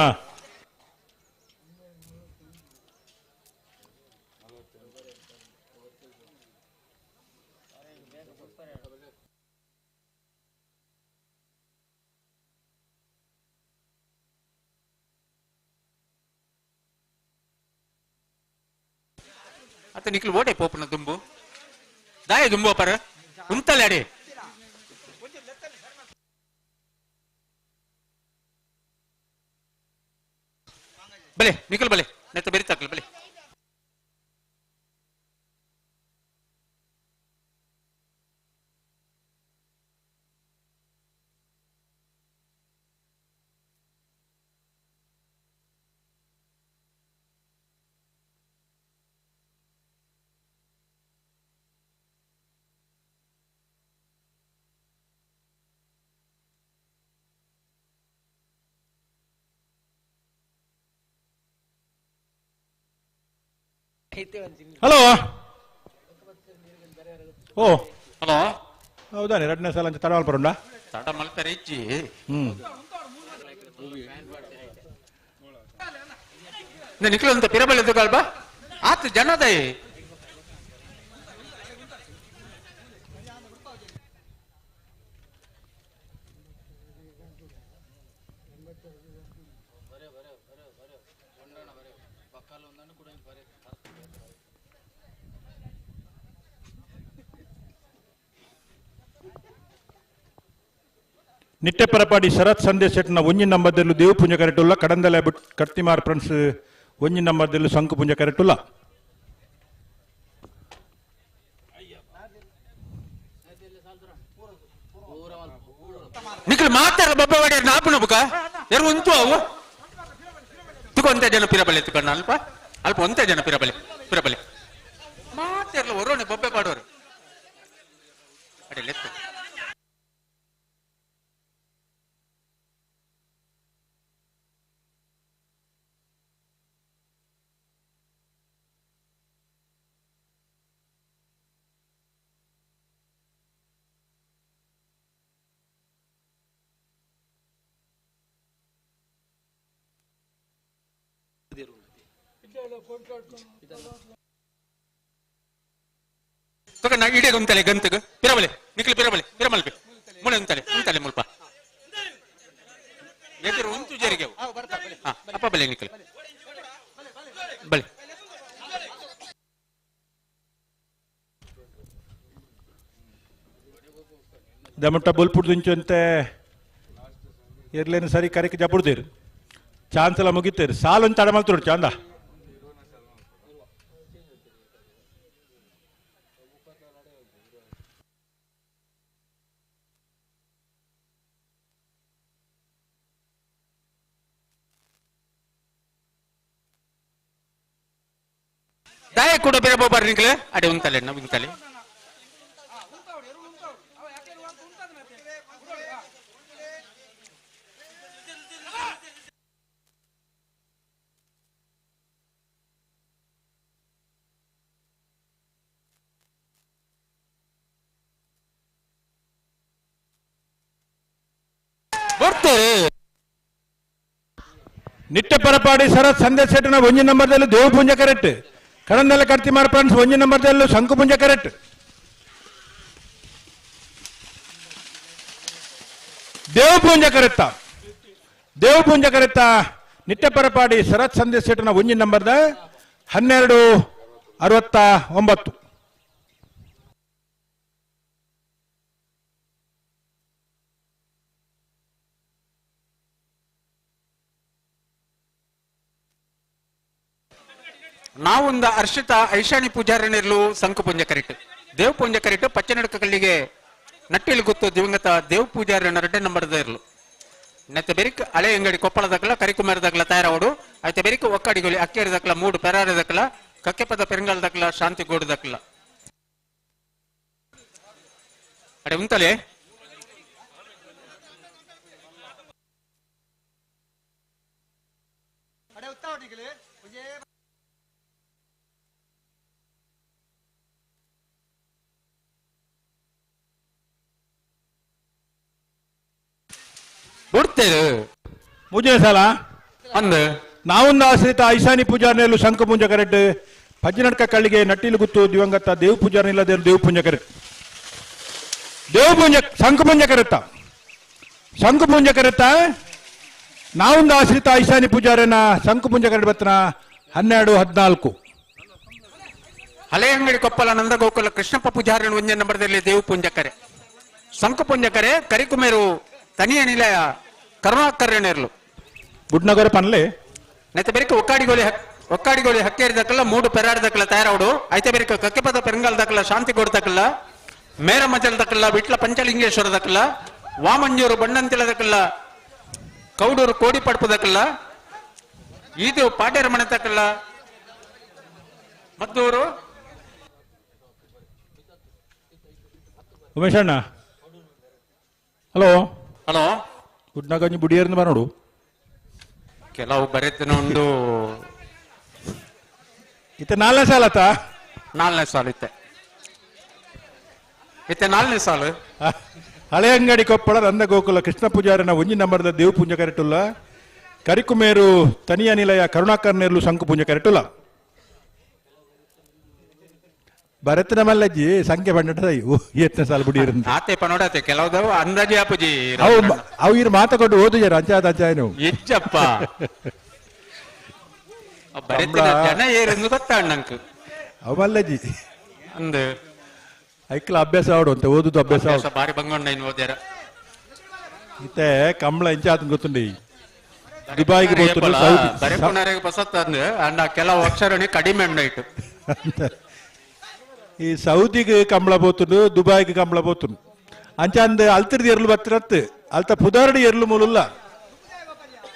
ಅತ್ತ ನಿಖಿಲ್ ಓಡೆ ಪೋಪನ ದುಂಬು ದಾಯ ದುಂಬು ಅಪರ ಉಂತಲೆ ಅಡೆ ಬಲೆ ನಿಖಿಲ್ ಬಲೆ ನೆತ್ತ ಬೆರಿತಾಕಲ್ ಬಲೆ. ಹಲೋ ಓ ಹಲೋ ಹೌದಾ ಎರಡನೇ ಸಲ ಅಂತ ತಡವಲ್ ಬರೋಣ ತಡ ಮಲ್ಪೆರೆ ಇಜ್ಜಿ. ನಿಖಿಲ್ ಅಂತ ಪಿರಬಳ್ಳಿ ದುಗಾಲ್ಬಾ ಆತ ಜನದಯ ನಿಟ್ಟೆ ಪರಪಾಡಿ ಶರತ್ ಸಂದೇಶ್ ಶೆಟ್ನ ಒಂಜಿ ನಂಬರ್ದಲ್ಲೂ ದೇವಪುಂಜ ಕರೆಟುಲ್ಲ ಕಡಂದಲೆ ಬಿಟ್ ಕರ್ತಿಮಾರ್ ಫ್ರೆಂಡ್ಸ್ ಒಂಜಿ ನಂಬರ್ದಲ್ಲೂ ಶಂಕು ಪುಂಜ ಕರೆಟುಲ್ಲ. ನಿಖಿಲ್ ಮಾತಾಡ ಬಬ್ಬ ವಾಡಿ ನಾಪುನ ಬುಕ ಯಾರು ಉಂಟು ಅವು ತುಕ ಒಂದೇ ಜನ ಪಿರಬಲೆ ತುಕಣ್ಣ ಅಲ್ಪ ಅಲ್ಪ ಒಂದೇ ಜನ ಪಿರಬಲೆ ಪಿರಬಲೆ ಮಾತಾಡಲ್ಲ ಒರೋಣೆ ಬೊಬ್ಬೆ ಪಾಡೋರು ಅಡೆ ಲೆತ್ತು. ತಗ ನಾ ಇಡೇ ಗುಂತಲೆ ಗಂತಗ ಪಿರಬಲೆ ನಿಖಿಲ್ ಪಿರಬಲೆ ಪಿರಮಲ್ಪೆ ಮುಳೆ ಉಂತಲೆ ಉಂತಲೆ ಮುಲ್ಪ ಎದುರು ಉಂತು ಜರಿಗೆ ಅಪ್ಪ ಬಲೆ ನಿಕಲ್ ಬಲೆ ದಮಟ ಬೊಲ್ಪುಡ್ದುಂಚಂತೆ ಎರ್ಲೇನು ಸರಿ ಕರೆಕ್ ಜಬುಡ್ದಿರು ಚಾನ್ಸ್ ಎಲ್ಲ ಮುಗಿತೇರು ಸಾಲೊಂದು ತಡ ಮಲ್ತರು ಚಾಂದ ದಾಯ ಕೂಡ ಬೇರೆ ಬೋಬಾರ್ ನಿಕ್ಲೆ ಅಡೆ ಉಂತಲೆ ನಾವು ಉಂತಲೆ ನಿಟ್ಟ ಪರಪಾಡಿ ಶರತ್ ಸಂದೇಶ್ ಶೆಟ್ಟನ ಒಂಜಿ ನಂಬರ್ದಲ್ಲಿ ದೇವಪುಂಜ ಕರೆಕ್ಟ್ ಕಡಂದೆಲ್ಲ ಕರ್ತಿಮಾರ್ ಫ್ರೆಂಡ್ಸ್ ಒಂಜಿ ನಂಬರ್ದಲ್ಲೂ ಶಂಕುಪುಂಜ ಕರೆಕ್ಟ್ ದೇವಪುಂಜ ಕರೆತ್ತ ದೇವಪುಂಜ ಕರೆತ್ತ ನಿಟ್ಟ ಪರಪಾಡಿ ಶರತ್ ಸಂದೇಶ್ ಶೆಟ್ಟನ ಒಂಜಿ ನಂಬರ್ದ 12:69. ನಾವೊಂದು ಹರ್ಷಿತ ಐಶಾಣಿ ಪೂಜಾರನಿರ್ಲು ಸಂಕು ಪುಂಜ ಕರಿಟ್ ದೇವ್ ಪುಂಜ ಕರಿಟ್ ಪಚ್ಚನಡ್ಕ ಕಲ್ಲಿಗೆ ನಟ್ಟಿಲು ಗೊತ್ತು ದಿವಂಗತ ದೇವ್ ಪೂಜಾರನ ಎರಡನೇ ನಂಬರ್ದ ಇರ್ಲು ನೆತ್ತ ಬೆರಿಕ್ ಹಳೆ ಅಂಗಡಿ ಕೊಪ್ಪಳದಕ್ಕಲ ಕರಿಕುಮಾರದಕ್ಕಲ ತಯಾರಾವಡು ಐತೆ ಬೆರಿಕ್ ಒಕ್ಕಡಿಗೊಲಿ ಅಕ್ಕೇರಿದಕ್ಕಲ ಮೂಡು ಪೆರಾರದಕ್ಕಲ ಕಕ್ಕೆಪದ ಪೆರಂಗಾಲದಕ್ಕಲ ಶಾಂತಿ ಗೋಡುದಕ್ಕಲ ಅಡೆ ಉಂತಲೆ ಮೂಜನೇ ಸಾಲ ಅಂದು ನಾವೊಂದು ಆಶ್ರಿತ ಐಶಾನಿ ಪೂಜಾರ್ನೆಲ್ಲು ಶಂಕು ಪೂಂಜ ಕರೆಕ್ಟ್ ಪಜ್ಜಿನಡ್ಕ ಕಳ್ಳಿಗೆ ನಟ್ಟಿಲು ಗುತ್ತು ದಿವಂಗತ ದೇವ್ ಪೂಜಾರ್ನ ಇಲ್ಲದೆ ದೇವ್ ಪೂಂಜ ಕರೆಕ್ಟ್ ದೇವ್ ಪೂಂಜ ಶಂಕು ಪೂಂಜ ಕರೆತ್ತ ಶಂಕು ಪೂಂಜ ಕರೆತ್ತ ನಾವೊಂದು ಆಶ್ರಿತ ಐಶಾನಿ ಪೂಜಾರನ ಶಂಕು ಪೂಂಜ ಕರೆಕ್ಟ್ ಬತ್ತನ 12:14. ಹಳೆ ಅಂಗಡಿ ಕೊಪ್ಪಲ ನಂದಗೋಕುಲ ಕೃಷ್ಣಪ್ಪ ಪೂಜಾರನ ಒಂದೇ ನಂಬರ್ದಲ್ಲಿ ದೇವ್ ಪೂಂಜ ಕರೆ ಶಂಕು ಪೂಂಜ ಕರೆ ಕರಿಕುಮೇರು ತನಿಯ ನಿಲಯ ಕರುಣಾಕರ್ಯನೇರ್ಲು ಗುಡ್ನಗರ ಪನ್ಲೆ ನೆತ್ತ ಬೆರಿಕ ಒಕ್ಕಾಡಿಗೋಲಿ ಹಕ್ಕೇರಿದಕ್ಕಲ್ಲ ಮೂಡು ಪೆರಾಡ್ದಕ್ಕಲ್ಲ ತಯಾರಾವಡು ಐತೆ ಬೆರಿಕ ಕಕ್ಕೆಪದ ಪೆರಂಗಾಲ್ದಕ್ಕಲ್ಲ ಶಾಂತಿ ಗೋಡ್ದಕ್ಕಲ್ಲ ಮೇರ ಮಜಲ್ದಕ್ಕಲ್ಲ ವಿಟ್ಲ ಪಂಚಲಿಂಗೇಶ್ವರದಕ್ಕಲ್ಲ ವಾಮಂಜೂರು ಬಣ್ಣಂತಿಲದಕ್ಕಲ್ಲ ಕೌಡೂರು ಕೋಡಿ ಪಡ್ಪದಕ್ಕಲ್ಲ ಇದು ಪಾಟೇರ ಮಣತಕ್ಕಲ್ಲ ಮದ್ದೂರು ಉಮೇಶಣ್ಣ ಹಲೋ ಹಲೋ ಗುಡ್ನಗಂಜಿ ಬುಡಿಯರ್ನ ಬರೋಡು ಕೆಲವು ಬರೆತನ ಉಂಡು ಇತ್ತ ನಾಲ್ನೇ ಸಾಲ ಆತ ನಾಲ್ನೇ ಸಾಲು ಇತ್ತೆ ಇತ್ತೆ ನಾಲ್ನೇ ಸಾಲು ಹಳೆ ಅಂಗಡಿ ಕೊಪ್ಪಳ ನಂದಗೋಕುಲ ಕೃಷ್ಣ ಪೂಜಾರನ ಒಂಜಿ ನಂಬರ್ದ ದೇವ್ ಪೂಂಜ ಕರೆಟುಲ್ಲ ಕರಿಕುಮೇರು ತನಿಯ ನಿಲಯ ಕರುಣಾಕರ್ ನೇರ್ಲು ಶಂಕು ಪೂಂಜ ಕರೆಟುಲ್ಲ ಭರತನ ಮಲ್ಲಜ್ಜಿ ಸಂಖ್ಯೆ ಬಂಡಟ ಎತ್ತನ ಸಾಲ ಬುಡಿಯರ್ ಆತೆ ಪನೋಡಾತೆ ಕೆಲವು ಅಂದಾಜಿ ಅಪ್ಪುಜಿ ಅವು ಅವು ಇರು ಮಾತಕೊಂಡು ಓದು ಜರ ಅಂಚಾದ ಅಂಚಾಯನು ಎಚ್ಚಪ್ಪ ಬರೆತಿನ ಜನ ಏರೆಂದು ಗೊತ್ತಾಣ ನಂಗೆ ಅವು ಮಲ್ಲಜ್ಜಿ ಅಂದು ಐಕ್ಲ ಅಭ್ಯಾಸ ಆಡು ಅಂತ ಓದುದು ಅಭ್ಯಾಸ ಅಭ್ಯಾಸ ಬಾರಿ ಬಂಗೊಂಡ ಇನ್ನು ಓದ್ಯಾರ ಇತ್ತೆ ಕಂಬಳ ಇಂಚಾತನ್ ಗೊತ್ತುಂಡಿ ದುಬಾಯಿಗೆ ಹೋಗ್ತಾರೆ ಸೌದಿ ಬರೆಪುನರಿಗೆ ಪಸತ್ ಅಂದು ಅಂಡ ಕೆಲವು ಅಕ್ಷರನಿ ಕಡಿಮೆ ಉಂಡಾಯ್ತು ಅಂತ ಈ ಸೌದಿಗೆ ಕಂಬಳ ಪೋತುಂಡು ದುಬಾಯ್ಗೆ ಕಂಬಳ ಪೋತುಂಡು ಅಂಚ ಅಂದ ಅಲ್ತಿರ್ದು ಎರ್ಲು ಬತ್ತಿರತ್ತು ಅಲ್ತ ಪುದಾರಡಿ ಎರ್ಲು ಮೂಲುಲ್ಲ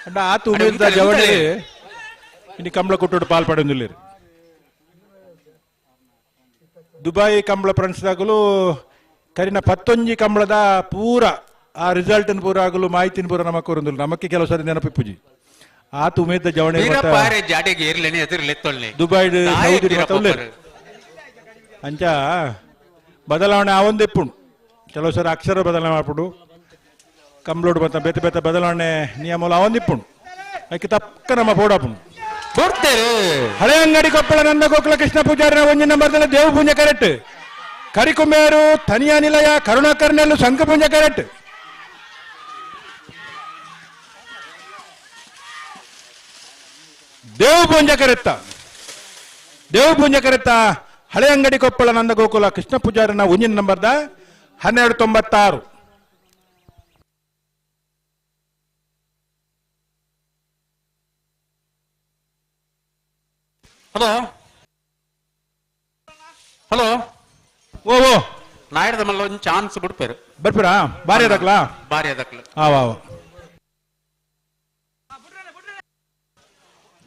ಅಂಡ ಆತ ಉಮೇದ ಜವಳಿ ಇನ್ನು ಕಂಬಳ ಕೊಟ್ಟು ಪಾಲ್ ಪಡೆಯೊಂದಿಲ್ಲ ದುಬಾಯಿ ಕಂಬಳ ಫ್ರೆಂಡ್ಸ್ದಾಗಲು ಕರಿನ ಪತ್ತೊಂಜಿ ಕಂಬಳದ ಪೂರ ಆ ರಿಸಲ್ಟ್ ಪೂರ ಆಗಲು ಮಾಹಿತಿನ ಪೂರ ನಮಕ್ ಕೊರೊಂದಿಲ್ಲ ನಮಕ್ಕೆ ಕೆಲವು ಸಾರಿ ನೆನಪಿಪ್ಪುಜಿ ಆತ ಉಮೇದ ಜವಣಿ ವೀರಪ್ಪ ಜಾಡಿಗೆ ಇರ್ಲೇನೆ ಎದುರ್ಲೆತ್ತೊಳ್ಳೆ ದುಬೈ ಸೌದಿ ಮತ್ತ ಅಂಚ ಬದಲಾವಣೆ ಆವೊಂದಿಪ್ಪುಂಡು ಕೆಲವು ಸರಿ ಅಕ್ಷರ ಬದಲಾವಣೆ ಮಾಡ್ಬಿಡು ಕಂಬ್ಲೋಡ್ ಬತ್ತ ಬೇತೆ ಬೇತೆ ಬದಲಾವಣೆ ನಿಯಮ ಆವೊಂದಿಪ್ಪುಂಡು ಅದಕ್ಕೆ ತಕ್ಕ ನಮ್ಮ ಪೋಡಾಪುಂಡು ಹಳೆ ಅಂಗಡಿ ಕೊಪ್ಪಳ ನಂದ ಗೋಕುಲ ಕೃಷ್ಣ ಪೂಜಾರಿನ ಒಂಜಿ ನಂಬರ್ದಲ್ಲಿ ದೇವ ಪೂಂಜೆ ಕರೆಕ್ಟ್ ಕರಿಕುಮೇರು ತನಿಯ ನಿಲಯ ಕರುಣಾಕರ್ನೆಲ್ಲು ಶಂಖ ಪೂಂಜೆ ಕರೆಕ್ಟ್. ದೇವಪೂಂಜ ಕರೆತ್ತ ದೇವಪೂಂಜ ಕರೆತ್ತ ಹಳೆ ಅಂಗಡಿ ಕೊಪ್ಪಳ ನಂದಗೋಕುಲ ಕೃಷ್ಣ ಪೂಜಾರನ ಒಂಜಿನ ನಂಬರ್ದ 1296. ಹಲೋ ಹಲೋ ಓ ಓ ನಾಯರ್ದ ಮಲ್ಲ ಒಂದು ಚಾನ್ಸ್ ಬಿಡ್ಪೇರು ಬರ್ಪಿರಾ ಬಾರಿ ಅದಕ್ಲಾ ಬಾರಿ ಅದಕ್ಲ ಆವ ಆವ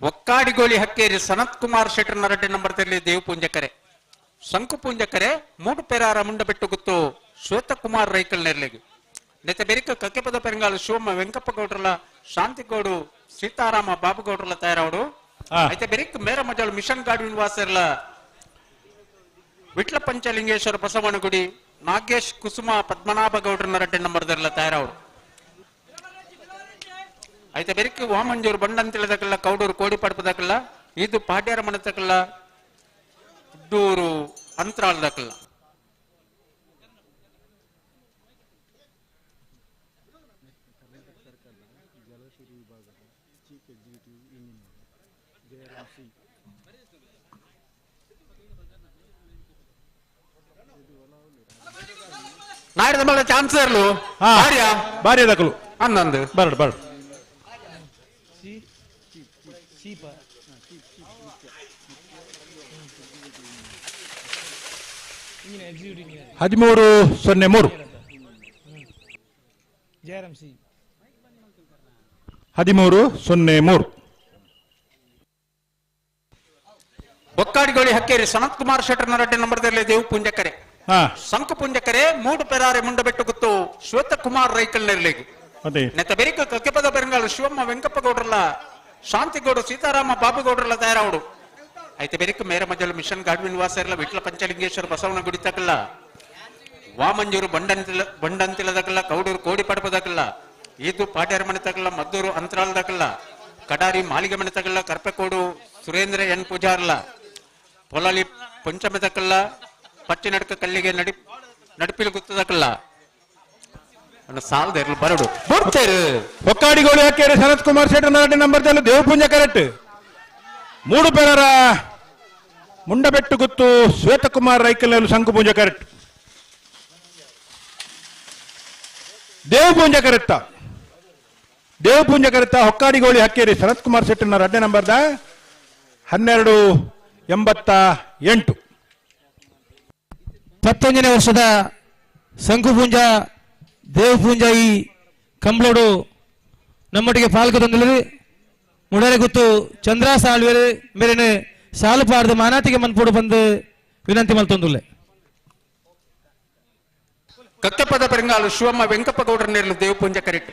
ಒಕ್ಕಾಡಿಗೋಳಿ ಹಕ್ಕೇರಿ ಸನತ್ ಕುಮಾರ್ ಶೆಟ್ಟರ್ ನರಡ್ಡೆ ನಂಬರ್ ತೆರಲಿ ದೇವಪೂಂಜಕರೆ ಶಂಕುಪೂಂಜಕರೆ ಮೂಡು ಪೆರಾರ ಮುಂಡಬೆಟ್ಟು ಗುತ್ತು ಶ್ವೇತಕುಮಾರ್ ರೈಕಲ್ ನೆರ್ಲಿಗೆ ನೆತ ಬೆರಿಕ ಕಕ್ಕೆಪದ ಪೆರಂಗಾಲ ಶಿವಮ್ಮ ವೆಂಕಪ್ಪ ಗೌಡ್ರಲ ಶಾಂತಿಗೌಡು ಸೀತಾರಾಮ ಬಾಬುಗೌಡ್ರಲ ತಯಾರವಡು అయితే ಬೆರಿಕ್ ಮೇರ ಮಜಾಳು ಮಿಷನ್ ಗಾರ್ಡ್ ವಾಸರ್ಲ ವಿಟ್ಲ ಪಂಚಲಿಂಗೇಶ್ವರ ಬಸವನಗುಡಿ ನಾಗೇಶ್ ಕುಸುಮ ಪದ್ಮನಾಭ ಗೌಡ್ರ ನರಡ್ಡೆ ನಂಬರ್ ದರ್ಲ ತಯಾರವಡು అయితే ಬೆರಿಕ್ ವಾಮಂಜೂರು ಬಂಡಂತಿಳದಕಲ್ಲ ಕೌಡೂರು ಕೋಡಿ ಪಡಪದಕಲ್ಲ ಇದು ಪಾಡ್ಯರ ಮನತಕಲ್ಲ ಡೂರು ಅಂತರಾಳದಕಲ್ಲ ನಾಯ್ದ ಮಲ್ಲ ಚಾನ್ಸ್ ಇರ್ಲು ಬಾರಿಯಾ ಬಾರಿ ಅದಕ್ಕಲು ಅಂದಂದು ಬರಡು ಬರಡು ಹದಿಮೂರು ಸೊನ್ನೆ ಮೂರು 13:03. ಬೊಕ್ಕಾಡಿಗೋಳಿ ಹಕ್ಕೇರಿ ಸನತ್ ಕುಮಾರ್ ಶೆಟ್ಟರ್ ನರಡ್ಡೆ ನಂಬರ್ದಲ್ಲಿ ದೇವು ಪುಂಜಕರೆ ಶಂಕು ಪುಂಜಕರೆ ಮೂಡು ಪೆರಾರೆ ಮುಂಡಬೆಟ್ಟು ಗುತ್ತು ಶ್ವೇತಕುಮಾರ್ ರೈಕಲ್ ನೆರ್ಲಿಗೆ ನೆತ್ತ ಬೆರಿಕ ಕಕ್ಕೆಪದ ಬೆರಂಗಾಲ ಶಿವಮ್ಮ ವೆಂಕಪ್ಪ ಗೌಡ್ರಲ್ಲ ಶಾಂತಿಗೌಡ ಸೀತಾರಾಮ ಬಾಬುಗೌಡ್ರಲ್ಲ ತಯಾರಾವಡು అయితే ಬೆರಿಕ ಮೇರ ಮಜಲು ಮಿಷನ್ ಗಾಡ್ವಿನ್ ವಾಸರ್ಲ ವಿಟ್ಲ ಪಂಚಲಿಂಗೇಶ್ವರ ಬಸವನ ಗುಡಿ ತಕಲ್ಲ ವಾಮಂಜೂರು ಬಂಡಂತಿಲ ಬಂಡಂತಿಲದಕಲ್ಲ ಕೌಡೂರು ಕೋಡಿ ಪಡಪದಕಲ್ಲ ಈದು ಪಾಟ್ಯಾರ ಮನೆ ತಕಲ್ಲ ಮದ್ದೂರು ಅಂತರಾಳದಕಲ್ಲ ಕಡಾರಿ ಮಾಲಿಗೆ ಮನೆ ತಕಲ್ಲ ಕರ್ಪೆಕೋಡು ಸುರೇಂದ್ರ ಎನ್ ಪೂಜಾರ್ಲ ಪೊಲಾಲಿ ಪಂಚಮೆ ತಕಲ್ಲ ಪಚ್ಚಿನಡ್ಕ ಕಲ್ಲಿಗೆ ನಡಿ ನಡಿಪಿಲು ಗುತ್ತದಕಲ್ಲ ಸಾಲದ ಬರಡು ಬರ್ತೇರು ಹೊಕ್ಕಾಡಿಗೋಳಿ ಹಾಕ್ಯಾರೆ ಶರತ್ ಕುಮಾರ್ ಶೆಟ್ಟರ್ ನರಡ್ಡೆ ನಂಬರ್ ದೇವಪುಂಜ ಕರೆಕ್ಟ್ ಮೂಡು ಪೇರರ ಮುಂಡಬೆಟ್ಟು ಗುತ್ತು ಶ್ವೇತಕುಮಾರ್ ರೈಕಲ್ ಶಂಕುಪೂಂಜ ಕರೆಕ್ಟ್ ದೇವಪೂಂಜ ಕರೆತ್ತ ದೇವಪೂಂಜ ಕರೆತ್ತ ಹೊಕ್ಕಾಡಿಗೋಳಿ ಹಕ್ಕೇರಿ ಶರತ್ ಕುಮಾರ್ ಶೆಟ್ಟರ್ ರಡ್ಡೆ ನಂಬರ್ದ 12:88. 19ನೇ ವರ್ಷದ ಶಂಕುಪೂಂಜ ದೇವಪೂಂಜ ಈ ಕಂಬ್ಳೋಡು ನಮ್ಮೊಟ್ಟಿಗೆ ಪಾಲ್ಗೊತ್ತೊಂದಿಲ್ಲದೆ ಮುಡರೆ ಗುತ್ತು ಚಂದ್ರ ಸಾಳ್ವೇರು ಮೇರೆನೆ ಸಾಲು ಪಾಡ್ದು ಮಾನಾತಿಗೆ ಮನ್ಪೋಡು ಬಂದು ವಿನಂತಿ ಮಲ್ತೊಂದುಲ್ಲೆ. ಕಕ್ಕೆಪದ ಪೆರಂಗಾಲು ಶಿವಮ್ಮ ವೆಂಕಪ್ಪ ಗೌಡ್ರ ನೆರಳು ದೇವಪುಂಜ ಕರೆಕ್ಟ್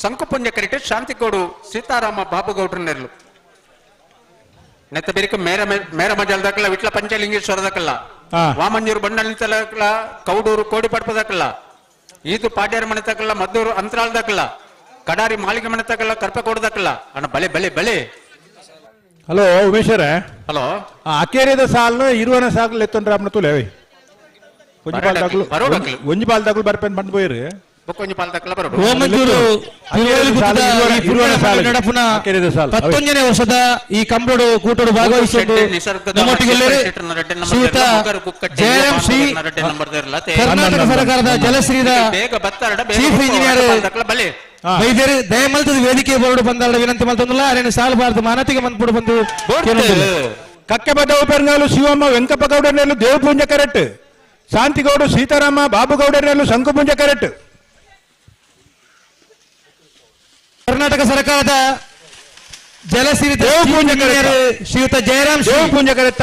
ಶಂಕುಪುಂಜ ಕರೆಕ್ಟ್ ಶಾಂತಿಗೌಡು ಸೀತಾರಾಮ ಬಾಬುಗೌಡ್ರ ನೆರಳು ನೆತ್ತ ಬೆರಿಕ ಮೇರ ಮೇರ ಮಜಲ್ದಕಲ್ಲ ವಿಟ್ಲ ಪಂಚಲಿಂಗೇಶ್ವರದಕಲ್ಲ ವಾಮಂಜೂರು ಬಂಡಲಿತಲಕಲ್ಲ ಕೌಡೂರು ಕೋಡಿ ಪಡ್ಪದಕಲ್ಲ ಈದು ಪಾಡ್ಯರ ಮನೆ ತಕಲ್ಲ ಮದ್ದೂರು ಅಂತರಾಳದಕಲ್ಲ ಕಡಾರಿ ಮಾಲಿಗೆ ಮನೆ ತಕಲ್ಲ ಕರ್ಪಕೋಡದಕಲ್ಲ ಅಣ್ಣ ಬಲೆ ಬಲೆ ಬಲೆ. ಹಲೋ ಉಮೇಶ್ವರ ಹಲೋ ಅಕೇರಿದ ಸಾಲ್ನ ಇರುವನ ಸಾಲು ಎತ್ತೊಂಡ್ರೆ ಅಮ್ಮನ ತುಲೆ ಒಂಜಿ ಪಾಲ್ ದಾಖಲು ಒಂಜಿ ಪಾಲ್ ದಾಖಲು ಬರ್ಪೇನ್ ಬಂದು ಪೋಯಿರು 19ನೇ ವರ್ಷದ ಈ ಕಂಬ್ಳೋಡು ಕೂಟೋಡು ಭಾಗವಹಿಸಿದ್ದು ನಮ್ಮೊಟ್ಟಿಗೆ ಶ್ರೀಯುತ ಜಯರಾಮ್ ಶ್ರೀ ಕರ್ನಾಟಕ ಸರ್ಕಾರದ ಜಲಶ್ರೀದ ಚೀಫ್ ಇಂಜಿನಿಯರ್ ವೈದ್ಯರು ದಯಮಲ್ತದ ವೇದಿಕೆ ಬೋರ್ಡ್ ಬಂದಾಡ ವಿನಂತಿ ಮಲ್ತೊಂದಿಲ್ಲ ಅರೇನು ಸಾಲಬಾರದು ಮಾನತಿಗೆ ಬಂದ್ಬಿಡು ಬಂದು ಕಕ್ಕೆಬದ್ದ ಉಪೆರ್ನಾಲು ಶಿವಮ್ಮ ವೆಂಕಪ್ಪ ಗೌಡರ್ನೆಲ್ಲು ದೇವಪೂಂಜ ಕರೆಕ್ಟ್ ಶಾಂತಿಗೌಡ ಸೀತಾರಾಮ ಬಾಬುಗೌಡರ್ನೆಲ್ಲು ಶಂಕುಪೂಂಜ ಕರೆಕ್ಟ್. ಕರ್ನಾಟಕ ಸರ್ಕಾರದ ಜಲಸಿರಿ ಶ್ರೀಯುತ ಜಯರಾಮ್ ದೇವಪೂಂಜ ಕರೆತ್ತ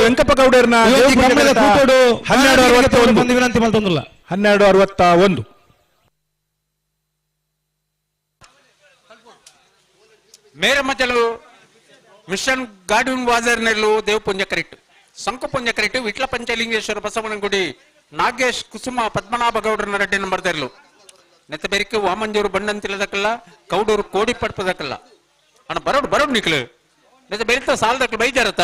ವೆಂಕಪ್ಪ ಗೌಡರ್ನ 12:61 ವಿನಂತಿ ಮಲ್ತೊಂದಿಲ್ಲ 12:61. ಮೇರ ಮಜಲು ಮಿಷನ್ ಗಾರ್ಡನ್ ವಾಜರ್ ನೆಲ್ಲು ದೇವಪುಂಜ ಕರೆಕ್ಟ್ ಶಂಕುಪುಂಜ ಕರೆಕ್ಟ್ ವಿಟ್ಲ ಪಂಚಲಿಂಗೇಶ್ವರ ಬಸವನಗುಡಿ ನಾಗೇಶ್ ಕುಸುಮ ಪದ್ಮನಾಭ ಗೌಡ್ರ ನರಡ್ಡೆ ನಂಬರ್ ದರ್ಲು ನೆತ್ತ ಬೆರಿಕೆ ವಾಮಂಜೂರು ಬಂಡಂತಿಲದಕಲ್ಲ ಕೌಡೂರು ಕೋಡಿ ಪಡ್ಪದಕಲ್ಲ ಅಣ್ಣ ಬರೋಡು ಬರೋಡು ನಿಕ್ಲು ನೆತ್ತ ಬೆರಿತ ಸಾಲದಕ್ಕಲು ಬೈಜಾರತ್ತ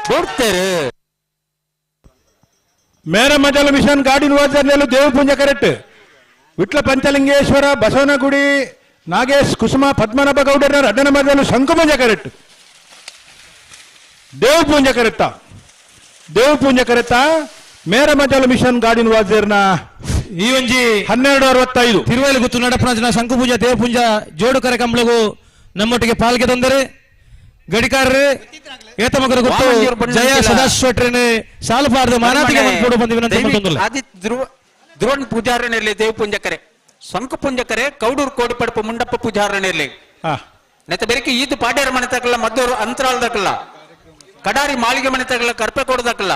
ಬುಡ್ತೇರು ಮೇರ ಮಜಲ್ ಮಿಷನ್ ಗಾಡಿನ ವಾಜರ್ನೆಲ್ಲ ದೇವಪುಂಜ ಕರೆಕ್ಟ್ ವಿಟ್ಲ ಪಂಚಲಿಂಗೇಶ್ವರ ಬಸವನಗುಡಿ ನಾಗೇಶ್ ಕುಸುಮ ಪದ್ಮನಾಭ ಗೌಡರ ರಡ್ಡನ ಮಜಲು ಶಂಕುಪುಂಜ ಕರೆಕ್ಟ್ ದೇವಪುಂಜ ಕರೆಕ್ಟ ದೇವಪುಂಜ ಕರೆಕ್ಟ ಮೇರ ಮಜಲ್ ಮಿಷನ್ ಗಾಡಿನ ವಾಜರ್ನ ಈ ಒಂಜಿ 12:65 ತಿರುವೈಲು ಗುತ್ತು ನಡಪನ ಶಂಕುಪೂಜ ದೇವಪುಂಜ ಜೋಡುಕರೆ ಕಂಬಳಗು ನಮ್ಮೊಟ್ಟಿಗೆ ಪಾಲ್ಗೆ ತೊಂದರೆ ಗಡಿಕಾರರು ಏತಮಕರ ಗುತ್ತು ಜಯ ಸದಾಶಿವ ಸಾಲುಪಾರದ ಮಾನಾತಿಗೆ ಬಂದು ಬಂದು ವಿನಂತಿ ಮಾಡ್ತೊಂದುಲ್ಲ. ಆದಿತ್ಯ ಧ್ರುವ ದ್ರೋಣ್ ಪೂಜಾರನಿರ್ಲಿ ದೇವಪುಂಜಕರೆ ಸಂಕು ಪುಂಜಕರೆ ಕೌಡೂರು ಕೋಡಿಪಡಪು ಮುಂಡಪ್ಪ ಪೂಜಾರನಿರ್ಲಿ ನೆತ್ತ ಬೆರಕೆ ಈದು ಪಾಡ್ಯರ ಮನೆ ತಕಲ್ಲ ಮದ್ದೂರು ಅಂತರಾಳದಕ್ಕಲ್ಲ ಕಡಾರಿ ಮಾಳಿಗೆ ಮನೆ ತಕಲ್ಲ ಕರ್ಪೆ ಕೊಡದಕ್ಕಲ್ಲ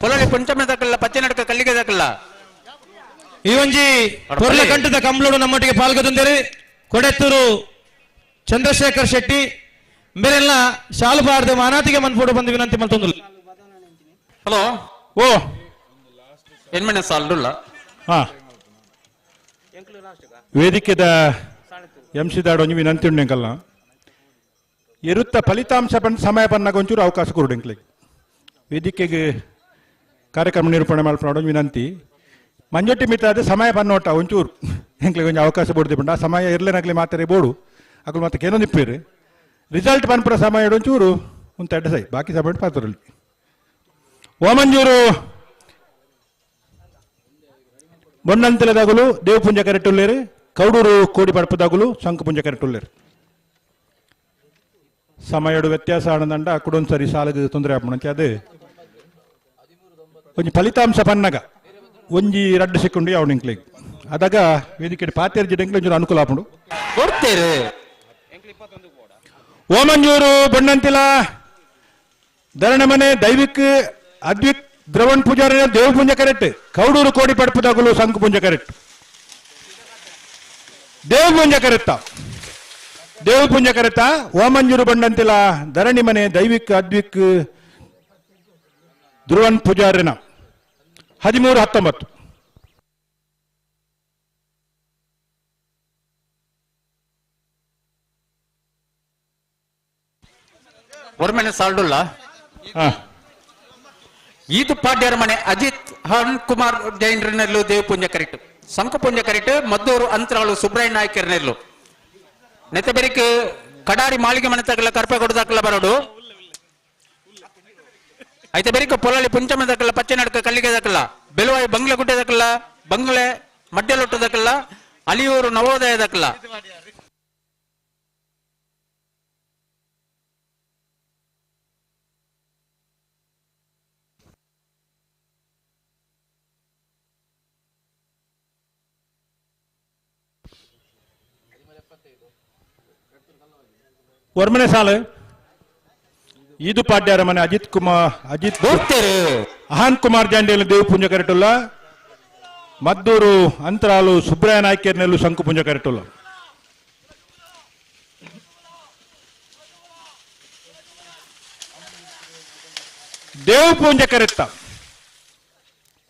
ಪೊಲಳಿ ಪಂಚಮಿ ತಕಲ್ಲ ಪಚ್ಚನಡಕ ಕಲ್ಲಿಗೆ ತಕಲ್ಲ ಈ ಒಂಜಿ ಪೊರ್ಲ ಕಂಠದ ಕಂಬಳೋಡು ನಮ್ಮೊಟ್ಟಿಗೆ ಪಾಲ್ಗೆ ತೊಂದರೆ ಕೊಡೆತ್ತೂರು ಚಂದ್ರಶೇಖರ್ ಶೆಟ್ಟಿ ಮೇರೆಲ್ಲ ಶಾಲುಬಾರ್ದು ಮಾನಾತಿಗೆ ಮನ್ಪೋಡು ಬಂದು ವಿನಂತಿ ಮಾಡ್ತೊಂದುಲ್ಲ. ಹಲೋ ಓ ಎನ್ಮನೆ ಸಾಲುಲ್ಲ ವೇದಿಕೆದ ಎಂ ಸಿ ದಾಡೊಂಜಿ ವಿನಂತಿ ಉಂಡೆಂಕಲ್ಲ ಎರುತ್ತ ಫಲಿತಾಂಶ ಪಂಡ ಸಮಯ ಪನ್ನಾಗ ಒಂಚೂರು ಅವಕಾಶ ಕೊರುಡೆಂಕ್ಲಿಗೆ ವೇದಿಕೆಗೆ ಕಾರ್ಯಕ್ರಮ ನಿರೂಪಣೆ ಮಾಡ್ಕೊಂಡು ವಿನಂತಿ ಮಂಜೊಟ್ಟಿ ಮಿತ್ತಾದ ಸಮಯ ಪನ್ನೋಟ ಒಂಚೂರು ಎಂಕ್ಲಿಗೆ ಒಂಜಿ ಅವಕಾಶ ಬೋಡ್ದಿ ಪಂಡ ಆ ಸಮಯ ಇರ್ಲೇನಾಗ್ಲಿ ಮಾತಾರೆ ಬೋಡು ಅಕುಲು ಮತ್ತೆ ಏನೋ ನಿಪ್ಪಿರಿ ರಿಸಲ್ಟ್ ಪನ್ಪುರ ಸಮಯ ಒಂಚೂರು ಒಂದು ತಡ್ಡ ಸೈ ಬಾಕಿ ಸಮಯ ಪಾತ್ರರಲ್ಲಿ ಓಮಂಜೂರು ಬೊನ್ನಂತಲದಾಗಲು ದೇವಪುಂಜ ಕರೆಟುಲ್ಲೇರು ಕೌಡೂರು ಕೋಡಿ ಪಡಪದಾಗಲು ಶಂಕುಪುಂಜ ಕರೆಟುಲ್ಲೇರು ಸಮಯಡು ವ್ಯತ್ಯಾಸ ಆನಂದಂಡ ಕುಡೊಂದ್ಸರಿ ಸಾಲಗ ತೊಂದರೆ ಆಪಣಂಚೆ ಅದು ಒಂಜಿ ಫಲಿತಾಂಶ ಪನ್ನಗ ಒಂಜಿ ರಡ್ಡು ಸಿಕ್ಕೊಂಡು ಯಾವ ನಿಂಕ್ಲಿಗೆ ಅದಾಗ ವೇದಿಕೆ ಪಾತೇರ್ ಜಿಡೆಂಕ್ಲೆ ಒಂಚೂರು ಅನುಕೂಲ ಆಪುಂಡು ಕೊಡ್ತೇರು ಓಮಂಜೂರು ಬೊಣ್ಣಂತಿಲ ಧರಣಮನೆ ದೈವಿಕ್ ಅದ್ವಿಕ್ ದ್ರವಣ್ ಪೂಜಾರಿ ದೇವಪುಂಜ ಕರೆಕ್ಟ್ ಕೌಡೂರು ಕೋಡಿ ಪಡಪುದಾಗಲು ಶಂಕುಪುಂಜ ಕರೆಕ್ಟ್ ದೇವಪುಂಜ ಕರೆಕ್ಟ ದೇವಪುಂಜ ಕರೆಕ್ಟ ಓಮಂಜೂರು ಬಂಡಂತಿಲ ಧರಣಿ ಮನೆ ದೈವಿಕ್ ಅದ್ವಿಕ್ ಧ್ರುವನ್ ಪೂಜಾರಿನ 13-19 ಒರ್ಮೆನೆ ಸಾಲ್ಡುಲ್ಲ ಈದು ಪಾಡ್ಯರ ಮನೆ ಅಜಿತ್ ಹನ್ ಕುಮಾರ್ ಜೈನ್ರನೆಲ್ಲು ದೇವಪುಂಜ ಕರೆಕ್ಟ್ ಸಂಕಪುಂಜ ಕರೆಕ್ಟ್ ಮದ್ದೂರು ಅಂತರಾಳು ಸುಬ್ರಾಯ ನಾಯ್ಕರ್ನೆಲ್ಲು ನೆತ್ತಬೆರಿಕ್ ಕಡಾರಿ ಮಾಳಿಗೆ ಮನೆ ತಗಲ ಕರ್ಪೆ ಕೊಡದಾಕಲ್ಲ ಬರೋಡು ಐತೆ ಬೆರಿಕ ಪೊಲಳಿ ಪುಂಚಮ ದಕ್ಕಲ್ಲ ಪಚ್ಚೆ ನಡಕ ಕಲ್ಲಿಗೆ ದಕ್ಕಲ್ಲ ಬೆಲುವಾಯಿ ಬಂಗ್ಲೆ ಗುಡ್ಡೆ ದಕ್ಕಲ್ಲ ಬಂಗ್ಲೆ ಮಡ್ಯಲೊಟ್ಟು ದಕ್ಕಲ್ಲ ಅಲಿಯೂರು ನವೋದಯ ದಕ್ಕಲ್ಲ ವರ್ಮನೆ ಸಾಲು ಈದು ಪಾಡ್ಯಾರ ಮನೆ ಅಜಿತ್ ಕುಮಾರ್ ಅಜಿತ್ ಅಹಾನ್ ಕುಮಾರ್ ಜಾಂಡೇಲಿ ದೇವಪುಂಜ ಕರೆಟುಲ್ಲ ಮದ್ದೂರು ಅಂತರಾಲು ಸುಬ್ರಾಯ ನಾಯ್ಕರ್ನೆಲ್ಲು ಶಂಕುಪುಂಜ ಕರೆಟುಲ್ಲ ದೇವಪುಂಜ ಕರೆತ್ತ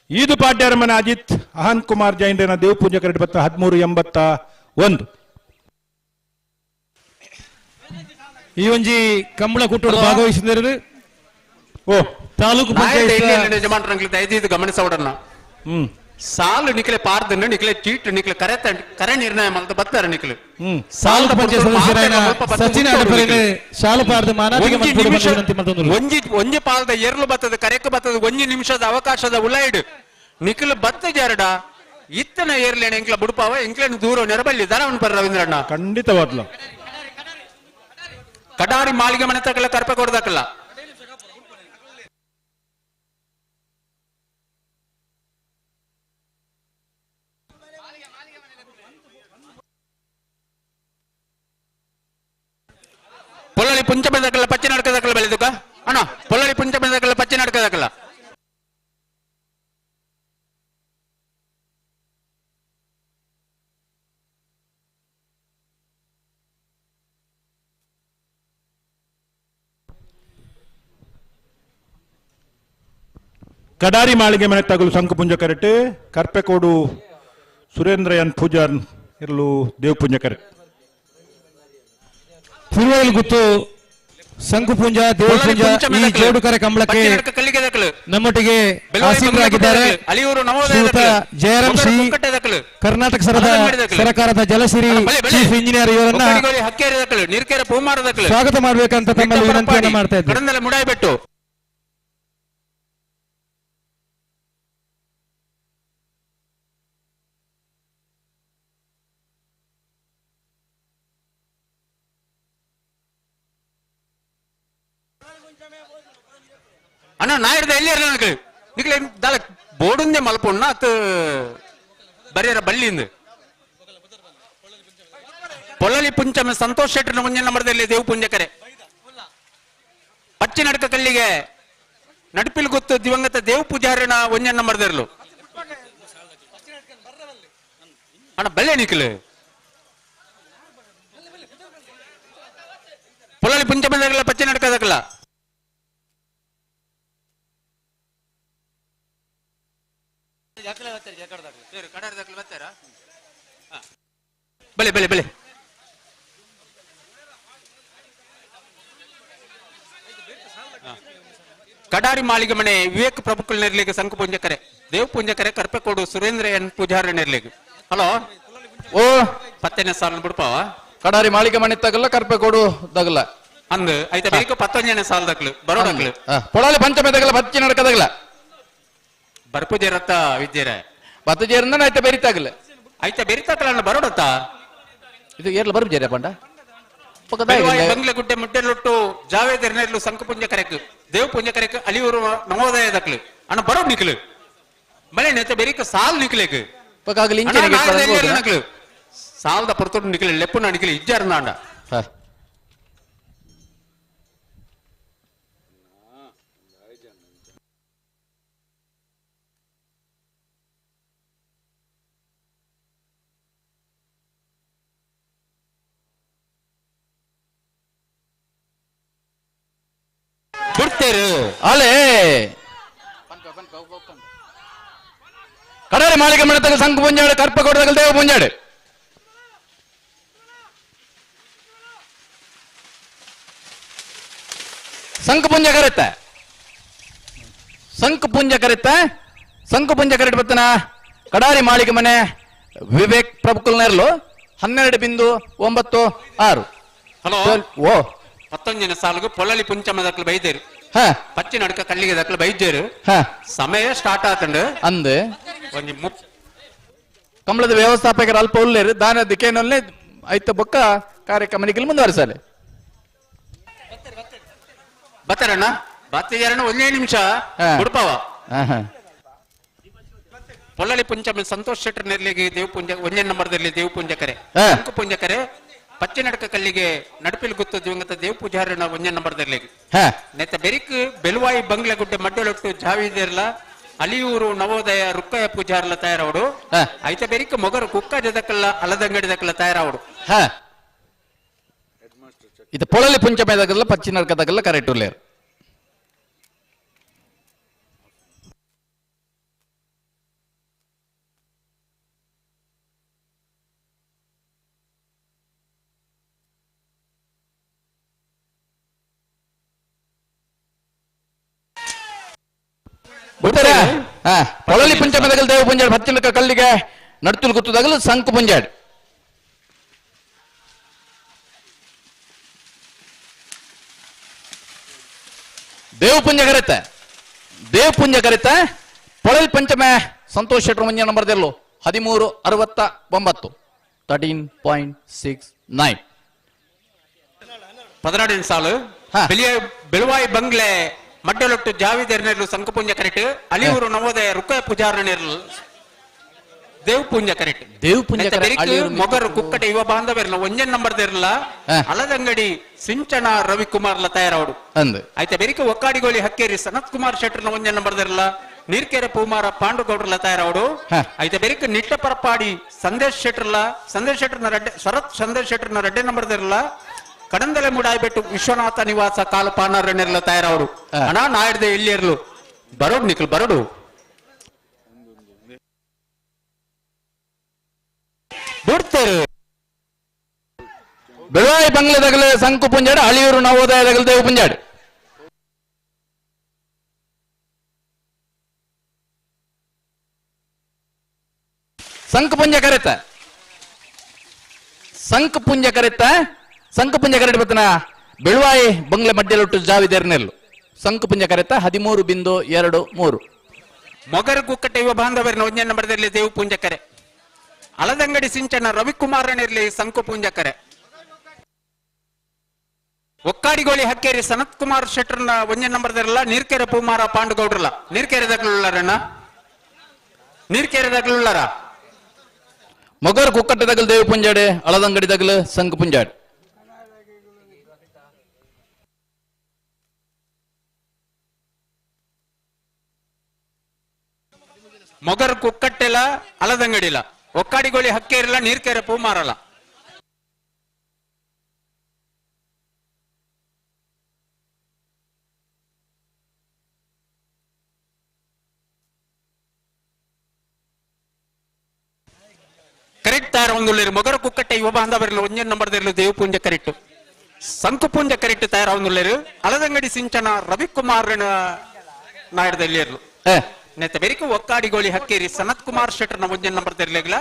ಈದು ಪಾಡ್ಯಾರ ಮನೆ ಅಜಿತ್ ಅಹಾನ್ ಕುಮಾರ್ ಜೈನ್ರೇನ ದೇವಪುಂಜ ಕರೆಟ್ ಬತ್ತ 13-81 ಈ ಒಂಜಿ ಕಂಬಳ ಕೂಟೋಡು ಭಾಗವಹಿಸಿದರು ಓ ತಾಲೂಕು ಪಂಚಾಯತ್ ಯಜಮಾನರಂಗ್ಲಿ ದಯದೀದು ಗಮನಿಸೋಡನ್ನ ಸಾಲು ನಿಕ್ಲೆ ಪಾರ್ದನ್ನು ನಿಕ್ಲೆ ಚೀಟ್ ನಿಕ್ಲೆ ಕರೆ ಕರೆ ನಿರ್ಣಯ ಮಲ್ತ ಬತ್ತಾರೆ ನಿಕ್ಲೆ ತಾಲೂಕು ಪಂಚಾಯತ್ ಸದಸ್ಯರಾಯನ ಸಚಿನ್ ಅಡಪರಿನ ಶಾಲು ಪಾರ್ದ ಮಾನಾತಿಗೆ ಮನ್ಪೋಡು ಬಂದು ವಿನಂತಿ ಮಾಡ್ತೊಂದುಲ್ಲ. ಒಂಜಿ ಒಂಜಿ ಪಾಲ್ದ ಎರ್ಲು ಬತ್ತದ ಕರೆಕ್ ಬತ್ತದ ಒಂಜಿ ನಿಮಿಷದ ಅವಕಾಶದ ಉಲೈಡ್ ನಿಖಿಲ್ ಬತ್ತ ಜಾರಡ ಇತ್ತನ ಏರ್ಲೇಣ ಎಂಕ್ಲ ಬುಡುಪಾವ ಎಂಕ್ಲೇನ ದೂರ ನೆರಬಲ್ಲಿ ದರವನ್ ಪರ್ ರವೀಂದ್ರಣ್ಣ ಖಂಡಿತವಾದ್ಲ ಕಡಾರಿ ಮಾಳಿಗೆ ಮನೆ ತಕಲ್ಲ ಕರ್ಪೆ ಕೊಡದಕ್ಕಲ್ಲ ಪೊಲ್ಲಳಿ ಪುಂಚ ಬೆಂದಕ್ಕಲ್ಲ ಪಚ್ಚೆ ನಡ್ಕದಕ್ಕಲ್ಲ ಬೆಳೆದುಕ ಅಣ್ಣ ಪೊಲ್ಲಳಿ ಪುಂಚ ಬೆಂದಕ್ಕಲ್ಲ ಪಚ್ಚೆ ನಡ್ಕದಕ್ಕಲ್ಲ ಕಡಾರಿ ಮಾಳಿಗೆ ಮನೆ ತಗಲು ಶಂಕುಪುಂಜ ಕರೆಟ್ ಕರ್ಪೆಕೋಡು ಸುರೇಂದ್ರ ಎನ್ ಪೂಜಾರ್ ಇರಲು ದೇವಪುಂಜ ಕರೆಟ್ ತಿರುವೈಲ್ ಗುತ್ತು ಸಂಕುಪುಂಜ ದೇವಪುಂಜ ಈ ಜೋಡುಕರೆ ಕಂಬಳಕ್ಕೆ ನಮ್ಮೊಟ್ಟಿಗೆ ಆಸೀನರಾಗಿದ್ದಾರೆ ಶ್ರೀಯುತ ಜಯರಾಮ್ ಸಿ, ಕರ್ನಾಟಕ ಸರ್ಕಾರದ ಜಲಸಿರಿ ಚೀಫ್ ಇಂಜಿನಿಯರ್ ಇವರನ್ನ ಸ್ವಾಗತ ಮಾಡಬೇಕಂತ ತಮ್ಮಲ್ಲಿ ವಿನಂತಿಯನ್ನು ಮಾಡ್ತಾ ಇದ್ದೇನೆ. ಕಡಂದಲೆ ಮುಡಾಯ್ಬೆಟ್ಟು ಅಣ್ಣ ನಾಯಿಡ್ದ ಎಲ್ಲಿ ಇರಲ್ಲ ನನಗೆ ನಿಕ್ಲೆ ದಾಲ ಬೋರ್ಡುಂದೆ ಮಲ್ಪೊಣ್ಣ ಅತ್ ಬರಿಯರ ಬಳ್ಳಿಂದ ಪೊಳ್ಳಲಿ ಪುಂಚಮ ಸಂತೋಷ್ ಶೆಟ್ಟರ್ ಮುಂಜಾನೆ ನಂಬರ್ದಲ್ಲಿ ದೇವ್ ಪುಂಜಕರೆ ಪಚ್ಚಿ ನಡ್ಕ ಕಲ್ಲಿಗೆ ನಡುಪಿಲ್ ಗೊತ್ತು ದಿವಂಗತ ದೇವ್ ಪೂಜಾರಿನ ಒಂಜನ್ ನಂಬರ್ದಿರ್ಲು ಅಣ್ಣ ಬಲ್ಲೆ ನಿಕ್ಲು ಪೊಳ್ಳಲಿ ಪುಂಚಮ ಪಚ್ಚಿ ನಡ್ಕದಕ್ಕಲ್ಲ ಬಲೆ ಬಲೆ ಬಲೆ ಕಡಾರಿ ಮಾಳಿಗೆ ಮನೆ ವಿವೇಕ್ ಪ್ರಭುಕುಲ್ ನೆರ್ಲಿಗೆ ಸಂಕು ಪುಂಜಕರೆ ದೇವ್ ಪುಂಜಕರೆ ಕರ್ಪೆಕೋಡು ಸುರೇಂದ್ರ ಎನ್ ಪೂಜಾರಿ ನೆರ್ಲಿಗೆ. ಹಲೋ ಓ ಪತ್ತನೇ ಸಾಲ ಬಿಡ್ಪಾವ ಕಡಾರಿ ಮಾಳಿಗೆ ಮನೆ ತಗಲ್ಲ ಕರ್ಪೆಕೋಡು ತಗಲ್ಲ ಅಂದ್ ಐತ ಬೇಕು 11ನೇ ಸಾಲ ದಕ್ಲು ಬರೋಡಕ್ಲು ಪೊಳಾಲಿ ಪಂಚಮೆ ತಗಲ್ಲ ಬಚ್ಚಿ ನಡಕದಗಲ ಬರ್ಪುಜೇರತ್ತ ವಿದ್ಯರ ಬತ್ತಜೇರಂದ ಐತ ಬೆರಿತಾಗಲ್ಲ ಐತ ಬೆರಿತಾಗಲ್ಲ ಬರೋಡತ್ತ ಇದು ಏರ್ಲ ಬರ್ಪುಜೇರ ಪಂಡ ಬಂಗ್ಲೆ ಗುಡ್ಡೆ ಮುಟ್ಟೆಲೊಟ್ಟು ಜಾವೇದ್ ಎರ್ನೆರ್ಲು ಸಂಕ ಪುಂಜ ಕರೆಕ್ ದೇವ್ ಪುಂಜ ಕರೆಕ್ ಅಲಿಯೂರು ನವೋದಯ ದಕ್ಲು ಅಣ್ಣ ಬರೋಡ್ ನಿಕ್ಲು ಮಳೆ ನೆತ್ತ ಬೆರಿಕ ಸಾಲ್ ನಿಕ್ಲೇಕ್ ಸಾಲ್ದ ಪೊರ್ತೊಟ್ಟು ನಿಕ್ಲೆ ಲೆಪ್ಪು ನಿಕ್ಲೆ ಇಜ್ಜಾರ ನಾಂಡ. ಅಲೆ ಕಡಾರಿ ಮಾಳಿಗೆ ಮಣತಗ ಸಂಕು ಪುಂಜಾಡು ಕರ್ಪ ಕೊಡದಗಲ್ ದೇವ ಪುಂಜಾಡು ಸಂಕು ಪುಂಜ ಕರೆತ್ತ ಸಂಕು ಪುಂಜ ಕರೆತ್ತ ಸಂಕು ಪುಂಜ ಕರೆಟ್ ಬತ್ತನ ಕಡಾರಿ ಮಾಳಿಗೆ ಮನೆ ವಿವೇಕ್ ಪ್ರಭುಕುಲ್ ನೆರ್ಲು 12.96. ಹಲೋ ಓ 19ನೇ ಸಾಲುಗು ಪೊಳ್ಳಲಿ ಪುಂಚಮ ದಕ್ಲು ಬೈದೇರು ಪಚ್ಚಿ ನಡ್ಕ ಕಲ್ಲಿಗೆ ದಕ್ಲು ಬೈದೇರು ಸಮಯ ಸ್ಟಾರ್ಟ್ ಆತಂಡು ಅಂದ್ ಒಂಜಿ ಕಮಲದ ವ್ಯವಸ್ಥಾಪಕರ ಅಲ್ಪ ಉಲ್ಲೇರು ದಾನ ದಿಕ್ಕೇನಲ್ಲೇ ಐತ ಬೊಕ್ಕ ಕಾರ್ಯಕ್ರಮ ಮುಂದುವರಿಸಲೆ ಬತ್ತಾರಣ್ಣ ಬತ್ತಿದಾರಣ್ಣ ಒಂದೇ ನಿಮಿಷ ಬಿಡ್ಪಾವ. ಪೊಳ್ಳಲಿ ಪುಂಚಮ ಸಂತೋಷ್ ಶೆಟ್ಟರ್ ನೆರ್ಲಿಗೆ ದೇವ್ ಪುಂಜ ಒಂದೇ ನಂಬರ್ದಲ್ಲಿ ದೇವ್ ಪುಂಜಕರೆ ಅಂಕು ಪುಂಜಕರೆ ಪಚ್ಚಿ ನಡ್ಕ ಕಲ್ಲಿಗೆ ನಡುಪಿಲ್ ಗುತ್ತು ದಿವಂಗತ ದೇವ್ ಪೂಜಾರನ ಒಂದೇ ನಂಬರ್ದಲ್ಲಿ ನೆತ್ತ ಬೆರಿಕ್ ಬೆಲುವಾಯಿ ಬಂಗ್ಲೆಗುಡ್ಡೆ ಮಡ್ಡಲೊಟ್ಟು ಜಾವಿದಿರ್ಲ ಅಲಿಯೂರು ನವೋದಯ ರುಕ್ಕಯ ಪೂಜಾರ್ಲ ತಯಾರವಡು ಐತ ಬೆರಿಕ್ ಮೊಗರು ಕುಕ್ಕ ಜದಕಲ್ಲ ಅಲದಂಗಡಿ ದಕ್ಕಲ್ಲ ತಯಾರವಡು. ಇದು ಪೊಳಲಿ ಪುಂಚಮೆ ಪಚ್ಚಿ ನಡ್ಕದಗಲ್ಲ ಕರೆಕ್ಟ್ ಉಲ್ಲೇರು. ಪೊಳಲಿ ಪುಂಚಮದಗಲ್ ದೇವ ಪುಂಜಾಡ್ ಪಚ್ಚಿನಕ ಕಲ್ಲಿಗೆ ನಡ್ತುಲ್ ಗುತ್ತದಾಗಲು ಸಂಕು ಪುಂಜಾಡ್ ದೇವ ಪುಂಜ ಕರೆತ ದೇವ ಪುಂಜ ಕರೆತ ಪೊಳಲಿ ಪಂಚಮೆ ಸಂತೋಷ್ ಶೆಟ್ಟರ್ ಮುಂಜ ನಂಬರ್ ದೆಲ್ಲು 13.69 13.69 16 ಸಾಲು ಬೆಳುವಾಯಿ ಬಂಗ್ಲೆ ಮಡ್ಡಲೊಟ್ಟು ಜಾವಿದೆರ್ನೆರ್ಲು ಸಂಕಪುಂಜ ಕರೆಟ್ ಅಲಿಯೂರು ನವೋದಯ ರುಕ್ಕಯ ಪೂಜಾರನೆರ್ಲು ದೇವ್ ಪುಂಜ ಕರೆಟ್ ದೇವ್ ಪುಂಜ ಮೊಗರು ಕುಕ್ಕಟೆ ಯುವ ಬಾಂಧವೆರ್ಲ ಒಂಜನ್ ನಂಬರ್ ದೇರ್ಲ ಅಲದಂಗಡಿ ಸಿಂಚನ ರವಿಕುಮಾರ್ಲ ತಯಾರವಡು ಅಂದ್ ಐತೆ ಬೆರಿಕೆ ಒಕ್ಕಾಡಿಗೋಳಿ ಹಕ್ಕೇರಿ ಸನತ್ ಕುಮಾರ್ ಶೆಟ್ಟರ್ನ ಒಂಜನ್ ನಂಬರ್ ದೇರ್ಲ ನೀರ್ಕೆರೆ ಪೂಮಾರ ಪಾಂಡುಗೌಡ್ರಲ ತಯಾರವಡು ಐತೆ ಬೆರಿಕೆ ನಿಟ್ಟ ಪರಪಾಡಿ ಸಂದೇಶ್ ಶೆಟ್ಟರ್ಲ ಸಂದೇಶ್ ಶೆಟ್ಟರ್ನ ರಡ್ಡೆ ಶರತ್ ಸಂದೇಶ್ ಶೆಟ್ಟರ್ನ ರಡ್ಡೆ ನಂಬರ್ ದೇರ್ಲ ಕಡಂದಲೆ ಮುಡಾಯ್ಬೆಟ್ಟು ವಿಶ್ವನಾಥ ನಿವಾಸ ಕಾಲಪಾನರನ್ನೆಲ್ಲ ತಯಾರವರು ಅಣ್ಣ ನಾಯ್ದೆ ಇಲ್ಲಿ ಇರ್ಲು ಬರೋಡು ನಿಕ್ಲು ಬರೋಡು ಬಿಡ್ತಾರೆ. ಬೆಳವಾಯಿ ಬಂಗ್ಲೆದಗಲು ಸಂಕು ಪುಂಜಾಡು ಅಳಿಯೂರು ನವೋದಯದಗಲು ದೇವು ಪುಂಜಾಡು. ಸಂಕುಪುಂಜ ಕರೆತ ಸಂಕುಪುಂಜ ಕರೆತ ಸಂಕುಪುಂಜ ಕರೆಟ್ ಬತ್ತನ ಬೆಳುವಾಯಿ ಬಂಗ್ಲೆ ಮಡ್ಯಲೊಟ್ಟು ಜಾವಿದೇರ್ನೆಲ್ಲು ಸಂಕುಪುಂಜ ಕರೆತ 13.23. ಮೊಗರು ಕುಕ್ಕಟ್ಟೆ ಯುವ ಬಾಂಧವರಿನ ಒಂಜನ ನಂಬರದಲ್ಲಿ ದೇವು ಪುಂಜ ಕರೆ. ಅಲದಂಗಡಿ ಸಿಂಚನ ರವಿಕುಮಾರನಿರ್ಲಿ ಸಂಕುಪುಂಜ ಕರೆ. ಒಕ್ಕಾಡಿಗೋಳಿ ಹಕ್ಕೇರಿ ಸನತ್ ಕುಮಾರ್ ಶೆಟ್ಟರ್ನ ಒಂಜನ ನಂಬರ್ದಿರಲ್ಲ ನೀರ್ಕೆರೆ ಪೂಮಾರ ಪಾಂಡುಗೌಡ್ರಲ್ಲ ನೀರ್ಕೆರೆ ದಗ್ಲುಳ್ಳಾರಣ್ಣ ನೀರ್ಕೆರೆ ದಗ್ಲುಳ್ಳಾರ. ಮೊಗರು ಕುಕ್ಕಟ್ಟೆ ದಗಲು ದೇವು ಪುಂಜಾಡೆ ಅಳದಂಗಡಿ ದಗಲು ಸಂಕು ಪುಂಜಾಡೆ. ಮೊಗರು ಕುಕ್ಕಟ್ಟೆಲ ಅಲದಂಗಡಿಲ ಒಕ್ಕಾಡಿಗೋಳಿ ಹಕ್ಕೇರಿಲ್ಲ ನೀರ್ಕೆರೆ ಪೂಮಾರಲ್ಲ. ಕರೆಕ್ಟ್ ತಾರ ಒಂದು ಮೊಗರು ಕುಕ್ಕಟ್ಟೆ ಯುವ ಬಾಂಧವರಿಲ್ಲ ಒಂಜನ ನಂಬರ್ದಿರಲು ದೇವಪುಂಜ ಕರೆಕ್ಟ್ ಸಂಕುಪುಂಜ ಕರೆಕ್ಟ್ ತಯಾರ ಒಂದುಳ್ಳೇರು ಅಲದಂಗಡಿ ಸಿಂಚನ ರವಿಕುಮಾರ್ ನಾಯರ್ದಲ್ಲಿ ಇರಲು ನೆತ್ತ ಬೆರಿಕು ಒಕ್ಕಾಡಿಗೋಳಿ ಹಕ್ಕೇರಿ ಸನತ್ ಕುಮಾರ್ ಶೆಟ್ಟರ್ನ ಒಂಜನ ನಂಬರ್ ತೆರಲಿಲ್ಲ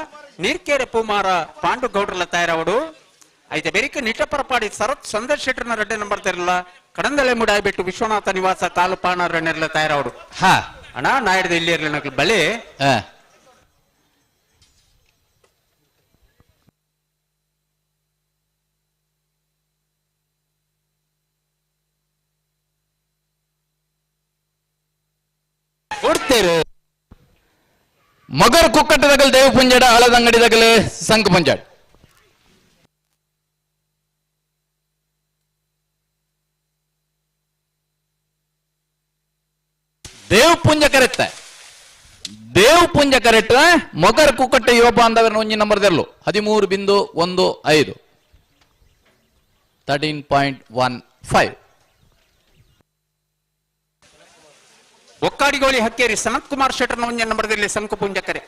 ನೀರ್ಕೆರೆ ಪೂಮಾರ ಪಾಂಡುಗೌಡ್ರಲ್ಲ ತಯಾರವಡು ಐತೆ ಬೆರಿಕು ನಿಟಪರಪಾಡಿ ಸರತ್ ಸಂದರ್ ಶೆಟ್ಟರ್ನ ರಡ್ಡೆ ನಂಬರ್ ತೆರಲ್ಲ ಕಡಂದಲೆ ಮುಡಾಯ್ಬಿಟ್ಟು ವಿಶ್ವನಾಥ ನಿವಾಸ ಕಾಲುಪಾಣ ರಣ್ಣೆಲ್ಲ ತಯಾರವಡು. ಹಾ ಅಣ್ಣ ನಾಯರ್ದ ಇಲ್ಲಿ ಇರಲಿ ಬಲೆ ಕೊಡ್ತೇವೆ. ಮಗರು ಕುಕ್ಕಟ್ಟದಗಲ್ ದೇವ ಪುಂಜಾಡ ಅಳದಂಗಡಿದಗಲ್ ಸಂಕ ಪುಂಜಾಡ. ದೇವ್ ಪುಂಜ ಕರೆತ್ತ ದೇವ್ ಪುಂಜ ಕರೆಕ್ಟ್ ಮೊಗರ್ ಕುಕ್ಕಟ್ಟೆ ಯುವ ಬಾಂಧವರನ್ನ ಒಂಜಿ ನಂಬರ್ ದೆರ್ಲು 13.15 13.15. ಒಕ್ಕಾಡಿಗೋಳಿ ಹಕ್ಕೇರಿ ಸನತ್ ಕುಮಾರ್ ಶೆಟ್ಟರ್ನ ಒಂಜ ನಂಬರ್ದಲ್ಲಿ ಸಂಕು ಪುಂಜಕರೆ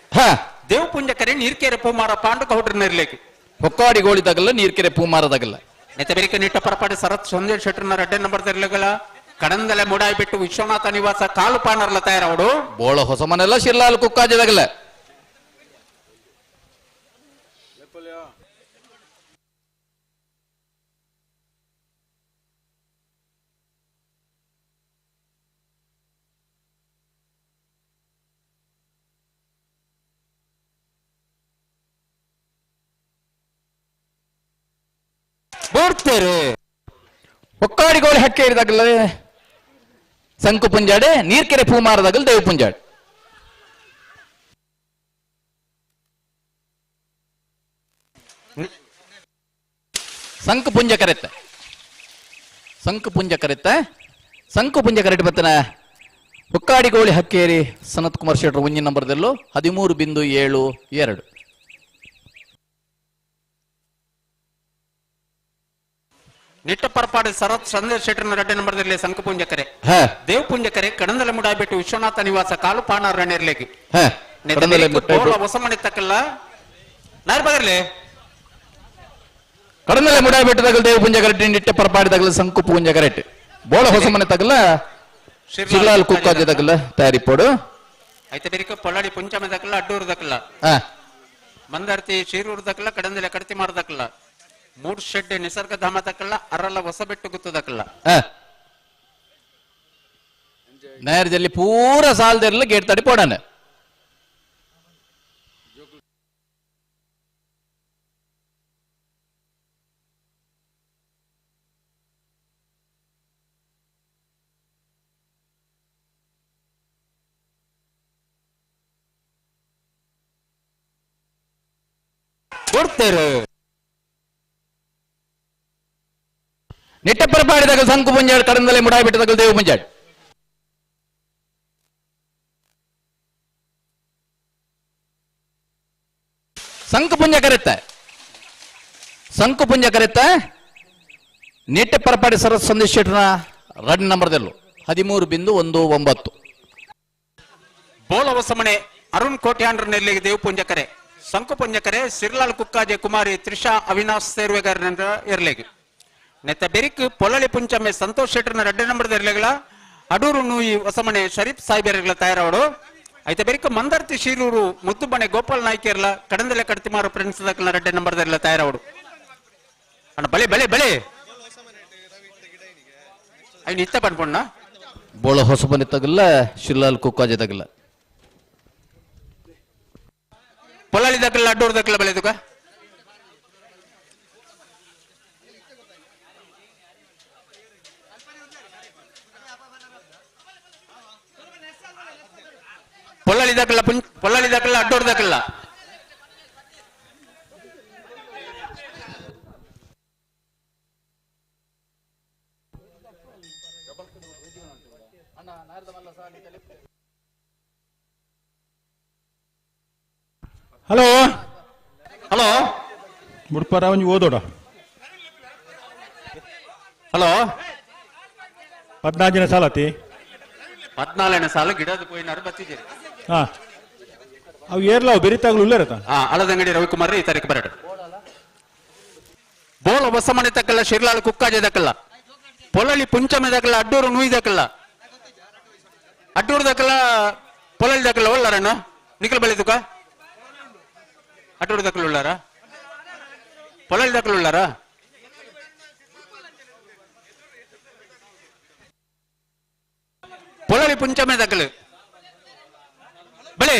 ದೇವ್ ಪುಂಜಕರೆ ನೀರ್ಕೆರೆ ಪೂಮಾರ ಪಾಂಡುಗೌಡ್ರ ನಿರ್ಲೇಕು. ಹೊಕ್ಕಾಡಿಗೋಳಿ ತಗಲ್ಲ ನೀರ್ಕೆರೆ ಪೂಮಾರ ತಗಲ್ಲ. ನೆತ್ತ ಬೆರಿಕೆ ನಿಟ್ಟ ಪರಪಾಡಿ ಸರತ್ ಸಂಜಯ್ ಶೆಟ್ಟರ್ನ ರಡ್ಡೆ ನಂಬರ್ ತೆರಲುಗಳ ಕಡಂದಲೆ ಮುಡಾಯಿ ಬಿಟ್ಟು ವಿಶ್ವನಾಥ ನಿವಾಸ ಕಾಲು ಪಾಣರ್ಲ ತಯಾರವಡು. ಬೋಳ ಹೊಸ ಮನೆಲ್ಲ ಶಿರ್ಲಾಲ್ ಕುಕ್ಕಾಜದಗಲ್ಲ. ಬೋಡ್ತೇರೆ ಹೊಕ್ಕಾಡಿಗೋಳಿ ಹಕ್ಕೇರಿದಾಗಲ್ಲ ಸಂಕು ಪುಂಜಾಡೆ ನೀರ್ಕೆರೆ ಪೂಮಾರದಾಗಲ್ ದೇವು ಪುಂಜಾಡೆ. ಸಂಕು ಪುಂಜ ಕರೆತ್ತ ಸಂಕು ಪುಂಜ ಕರೆತ್ತ ಸಂಕು ಪುಂಜ ಕರೆಟ್ ಬತ್ತನ ಹೊಕ್ಕಾಡಿಗೋಳಿ ಹಕ್ಕೇರಿ ಸನತ್ ಕುಮಾರ್ ಶೆಟ್ಟರ್ ಒಂಜಿನ ನಂಬರ್ದಲ್ಲೂ 13.72. ನಿಟ್ಟಪರಪಾಡು ಸರತ್ ಸಂಜಯ್ ಶೆಟ್ಟರ್ನ ರಡ್ಡೆ ನಂಬರ್ದಲ್ಲಿ ಸಂಕುಪುಂಜಕರೆ ದೇವ್ ಪುಂಜಕರೆ ಕಡಂದಲೆ ಮುಡಾಯ್ಬಿಟ್ಟು ವಿಶ್ವನಾಥ ನಿವಾಸ ಕಾಲುಪಾಣ ರಣ್ಯರ್ಲೇಗಿ ಹೊಸಮಣಿ ತಕ್ಕಲ್ಲ ನಾರ್ ಬಗರ್ಲೆ ಕಡಂದಲೆ ಮುಡಾಯ್ಬಿಟ್ಟು ತಗಲ್ ದೇವ್ ಪುಂಜ ಕರೆಟ್ ನಿಟ್ಟ ಪರಪಾಡಿ ತಗಲ ಸಂಕು ಪುಂಜ ಕರೆಟ್ ಬೋಳ ಹೊಸಮನೆ ತಗಲ ಶಿರ್ಲಾಲ್ ಕುಕ್ಕಾಜ ತಗಲ ತಯಾರಿ ಪೋಡು ಐತೆ ಬೆರಿಕ ಪೊಳ್ಳಾಡಿ ಪುಂಚಮ ತಕ್ಕಲ್ಲ ಅಡ್ಡೂರು ತಕ್ಕಲ್ಲ ಮಂದಾರ್ತಿ ಶೀರೂರು ತಕ್ಕಲ್ಲ ಕಡಂದಲೆ ಕಡತಿ ಮಾರದಕ್ಕಲ್ಲ ಮೂಡ್ ಶೆಡ್ ನಿಸರ್ಗಧಾಮ ತಕ್ಕಲ್ಲ ಅರಲ್ಲ ಹೊಸಬೆಟ್ಟು ಗುತ್ತದಕ್ಕಲ್ಲ ನೇರದಲ್ಲಿ ಪೂರ ಸಾಲದೆಲ್ಲ ಗೇಟ್ ತಡಿ ಪೋಡಾನೆ. ಕೊಡ್ತೇವೆ ನಿಟ್ಟಪರಪಾಡಿದಾಗ ಸಂಕು ಪುಂಜಾಡ್ ಕಡಂದಲೆ ಮುಡಾಯಿ ಬಿಟ್ಟದಾಗ ದೇವು ಪುಂಜಾಡ್. ಸಂಕು ಪುಂಜ ಕರೆತ್ತ ಸಂಕು ಪುಂಜ ಕರೆತ್ತ ನಿಟ್ಟಪರಪಾಡಿ ಸರಸ್ ಸಂದೇಶ್ ಶೆಟ್ಟರ್ನ ರಡ್ ನಂಬರ್ದಲ್ಲೂ 13.19. ಬೋಳ ಹೊಸಮನೆ ಅರುಣ್ ಕೋಟ್ಯಾಂಡ್ರ ನೆಲ್ಲಿಗೆ ದೇವು ಪುಂಜಕರೆ ಸಂಕುಪುಂಜಕರೆ ಸಿರ್ಲಾಲ್ ಕುಕ್ಕಾಜೆ ಕುಮಾರಿ ತ್ರಿಷಾ ಅವಿನಾಶ್ ಸೇರ್ವೆಗಾರನ ಎರ್ಲೆಗ್ ನೆತ್ತ ಬೆರಿಕ್ ಪೊಲಳಿ ಪುಂಚಮೆ ಸಂತೋಷ್ ಶೆಟ್ಟರ್ನ ರಡ್ಡೆ ನಂಬರ್ ಎರ್ಲೆಗಳ ಅಡೂರು ನೂಯಿ ಹೊಸಮನೆ ಶರೀಫ್ ಸಾಹೇಬರ್ಗಳ ತಯಾರಾವಡು ಐತ ಬೆರಿಕ್ ಮಂದರ್ತಿ ಶಿರೂರು ಮುದ್ದುಬಣೆ ಗೋಪಾಲ್ ನಾಯ್ಕರ್ಲ ಕಡಂದಲೆ ಕಡ್ತಿಮಾರು ಫ್ರೆಂಡ್ಸ್ ದಕ್ಕಲ್ನ ರಡ್ಡೆ ನಂಬರ್ ದರ್ಲ ತಯಾರಾವಡು ಅಣ್ಣ ಬಳೆ ಬಳೆ ಬಳೆ ಐನು ಇತ್ತ ಪನ್ಪೊಣ್ಣ ಬೋಳ ಹೊಸಬನಿ ತಗಲ್ಲ ಶಿರ್ಲಾಲ್ ಕುಕ್ಕಾಜೆ ತಗಲ್ಲ ಪೊಲಳಿ ದಕ್ಕಲ್ಲ ಅಡ್ಡೂರು ದಕ್ಕಲ್ಲ ಬಳೆ ತುಕ ಪೊಲ್ಲಳಿ ದಕ್ಕಲ್ಲ ಪೊಲ್ಲಳಿ ದಕ್ಕಲ್ಲ ಅಡ್ಡೂರು ದಕ್ಕಲ್ಲ ಹಲೋ ಹಲೋ ಮುಡ್ಪರ ಒಂಜಿ ಓದೋಡ ಹಲೋ 14 ಜನ ಸಾಲತಿ 14ನೇ ಸಾಲ ಗಿಡದ ಪೋಯಿನಾರು ಬತ್ತಿದ್ದೀರಿ. ಹಾ ಅವು ಏರ್ಲಾವು ಬೆರಿತಾಗ್ಲು ಉಲ್ಲೇರತ. ಹಾ ಅಳದಂಗಡಿ ರವಿಕುಮಾರ್ ಈ ತಾರೀಕು ಬರಡು. ಬೋಲ ಹೊಸಮನೆ ತಕ್ಕಲ್ಲ ಶಿರ್ಲಾಲ್ ಕುಕ್ಕಾಜೆ ದಕ್ಕಲ್ಲ ಪೊಲಳಿ ಪುಂಚಮೆ ದಕ್ಕಲ್ಲ ಅಡ್ಡೂರು ನೂಯಿ ದಕ್ಕಲ್ಲ ಅಡ್ಡೂರು ದಕ್ಕಲ್ಲ ಪೊಲಳಿ ದಕ್ಕಲ್ಲ ಒಳ್ಳಾರಣ್ಣ ನಿಖಲ್ ಬಳಿದುಕ ಅಡ್ಡೂರು ದಕ್ಕಲು ಉಳ್ಳಾರ ಪೊಲಳಿ ದಕ್ಕಲು ಉಳ್ಳಾರ ಪೊಲಳಿ ಪುಂಚಮೆ ದಕ್ಕಲು ಬಳೆ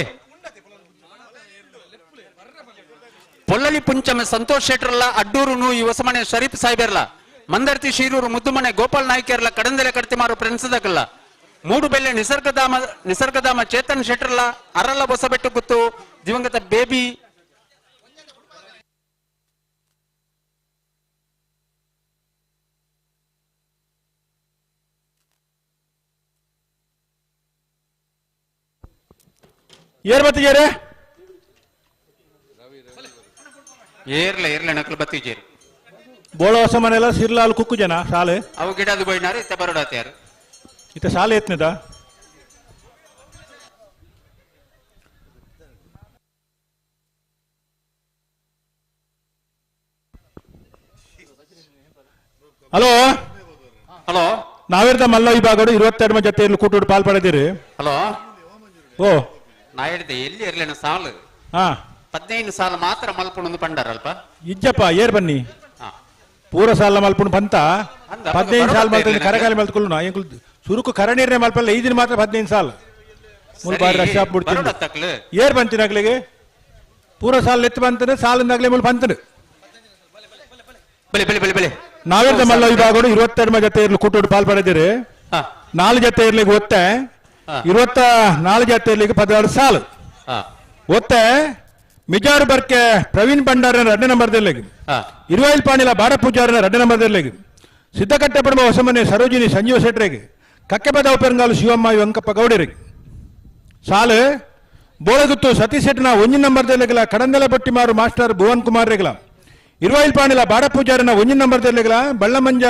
ಪೊಲ್ಲಲಿ ಪುಂಚಮೆ ಸಂತೋಷ್ ಶೆಟ್ಟರ್ಲ ಅಡ್ಡೂರು ನೂಯಿ ಹೊಸಮನೆ ಶರೀಫ್ ಸಾಹೇಬರ್ಲ ಮಂದರ್ತಿ ಶೀರೂರು ಮುದ್ದುಮನೆ ಗೋಪಾಲ್ ನಾಯ್ಕರ್ಲ ಕಡಂದಲೆ ಕಡ್ತಿಮಾರು ಫ್ರೆಂಡ್ಸ್ ದಕ್ಕಲ್ಲ ಮೂಡುಬೆಲ್ಲೆ ನಿಸರ್ಗಧಾಮ ನಿಸರ್ಗಧಾಮ ಚೇತನ್ ಶೆಟ್ಟರ್ಲ ಅರಲ ಹೊಸಬೆಟ್ಟು ಗುತ್ತು ದಿವಂಗತ ಬೇಬಿ ಏರ್ ಬತ್ತಿಜೇರೆ ಏರ್ಲ ಏರ್ಲ ನಕಲು ಬತ್ತಿಜೇರಿ ಬೋಳ ಹೊಸ ಮನೆಲ್ಲ ಸಿರ್ಲಾಲ್ ಕುಕ್ಕು ಜನ ಸಾಲೆ ಅವು ಗಿಡದು ಬೈನಾರು ಇತ್ತ ಬರೋಡಾತ್ಯಾರು ಇತ್ತ ಸಾಲೆ ಎತ್ನಿದ ಹಲೋ ಹಲೋ ನಾವಿರ್ದ ಮಲ್ಲ ವಿಭಾಗಡು 22 ಜೊತೆಯಲ್ಲಿ ಕೂಟುಡು ಪಾಲ್ ಪಡೆದಿರಿ. ಹಲೋ ಓ ನಾ ಹೇಳಿದೆ ಎಲ್ಲಿ ಇರ್ಲೇನ ಸಾಲು ಹಾ 15 ಸಾಲ ಮಾತ್ರ ಮಲ್ಪುಣಂದು ಪಂಡಾರಲ್ಪ ಇಜ್ಜಪ್ಪ ಏರ್ ಬನ್ನಿ ಹಾ. ಪೂರ ಸಾಲ ಮಲ್ಪುಣ್ ಪಂತ ಅಂದ, 15 ಸಾಲ ಬರೋಬರ್ ಮಲ್ತ ಇರ್ಲಿ ಕರಗಾಲಿ ಮಲ್ತ್ಕೊಳ್ಳು ನಾ ಎಂಕುಲ್ ಸುರುಕು ಕರನೀರ್ನೆ ಮಲ್ಪಲ್ಲ ಈ ದಿನ ಮಾತ್ರ 15 ಸಾಲ ಮುಲ್ ಬಾರಿ ರಶ್ ಆಪ್ ಬಿಡ್ತೀನಿ ಬರೋಡ ತಕ್ಲು ಏರ್ ಬಂತಿನ ಅಗ್ಲಿಗೆ ಪೂರ ಸಾಲ ಎತ್ತು ಬಂತಂದ್ರೆ ಸಾಲಿಂದಾಗ್ಲೇ ಮುಲ್ ಬಂತನು ಬಲೆ ಬಲೆ ಬಲೆ ಬಲೆ ನಾವಿರ್ದ ಮಲ್ಲ ವಿಭಾಗಡು 22 ಜೊತೆ ಇರ್ಲಿ ಕೂಟುಡು ಪಾಲ್ ಪಡೆದಿರಿ. 4 ಜೊತೆ ಇರ್ಲಿಕ್ಕೆ ಒತ್ತೆ 24 ಜೊತೆ ಇರ್ಲಿಕ್ಕೆ 16 ಸಾಲು ಒತ್ತೆ ಮಿಜಾರು ಬರ್ಕೆ ಪ್ರವೀಣ್ ಭಂಡಾರನ 2 ನಂಬರ್ ದಿರ್ಲಿಗೆ ಇರುವೈಲ್ ಪಾಣಿಲ ಬಾಡ ಪೂಜಾರನ 2 ನಂಬರ್ ದಿರ್ಲಿಗೆ ಸಿದ್ದಕಟ್ಟೆ ಪಡಮ ಹೊಸಮನೆ ಸರೋಜಿನಿ ಸಂಜೀವ ಶೆಟ್ಟರಿಗೆ ಕಕ್ಕೆಬದ ಉಪೆರಂಗಾಲು ಶಿವಮ್ಮ ವೆಂಕಪ್ಪ ಗೌಡರಿಗೆ ಸಾಲು ಬೋಳಗುತ್ತು Satish ಶೆಟ್ಟನ 1 number ದಿರ್ಲಿಗಿಲ ಕಡಂದಲ ಬಟ್ಟಿಮಾರು master Bhuvan Kumar ರೆಗ್ಲ Iruvail Panila Bada ಪೂಜಾರನ 1 number ದಿರ್ಲಿಗಿಲ Ballamanja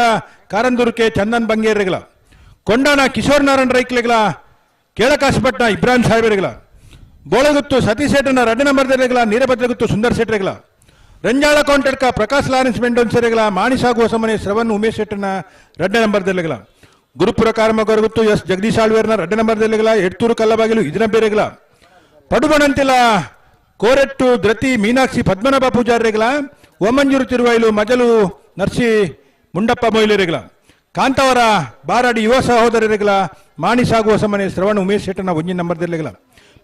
ಕಾರಂದೂರ್ಕೆ Chandan ಬಂಗೇರ್ರೆಗ್ಲ Kondana Kishore Narayana ರೈಕ್ಲೆಗ್ಲ ಕೇಳಕಾಶಪಟ್ನ Ibrahim ಸಾಹೇಬರಿಗಳ ಬೋಳಗುತ್ತು Satish ಶೆಟ್ಟನ 2 number ದಿರ್ಲಿಗಿಲ ನೀರಭದ್ರಗುತ್ತು Sundar ಶೆಟ್ಟರಿಗಳ ರಂಜಾಳ ಕೌಂಟರ್ಕ Prakash Lawrence ಮೆಂಡೋನ್ಸರಿಗಳ ಮಾಣಿಸಾಗು ಹೊಸಮನೆ ಶ್ರವಣ್ ಉಮೇಶ್ ಶೆಟ್ಟನ 2 ನಂಬರ್ ದಿರ್ಲಿಗಿಲ ಗುರುಪುರ ಕಾರಮಗರಗುತ್ತು ಎಸ್ ಜಗದೀಶ್ ಆಳ್ವೇರ್ನ 2 ನಂಬರ್ ದಿರ್ಲಿಗಿಲ ಎಡ್ತೂರು ಕಲ್ಲಬಾಗಿಲು ಇದನ್ನ ಬೇರೆಗಳ ಪಡುಬಣಂತಿಲ ಕೋರೆಟ್ಟು ದ್ರತಿ ಮೀನಾಕ್ಷಿ ಪದ್ಮನಾಭ ಪೂಜಾರಿಗಳ ಓಮಂಜೂರು ತಿರುವೈಲು ಮಜಲು ನರ್ಸಿ ಮುಂಡಪ್ಪ ಮೊಯ್ಲಿರಿಗಳ ಕಾಂತಾವರ ಬಾರಾಡಿ ಯುವ ಸಹೋದರರಿಗಳ ಮಾಣಿಸಾಗು ಹೊಸಮನೆ ಶ್ರವಣ್ ಉಮೇಶ್ ಶೆಟ್ಟನ 1 ನಂಬರ್ ದಿರ್ಲಿಗಳ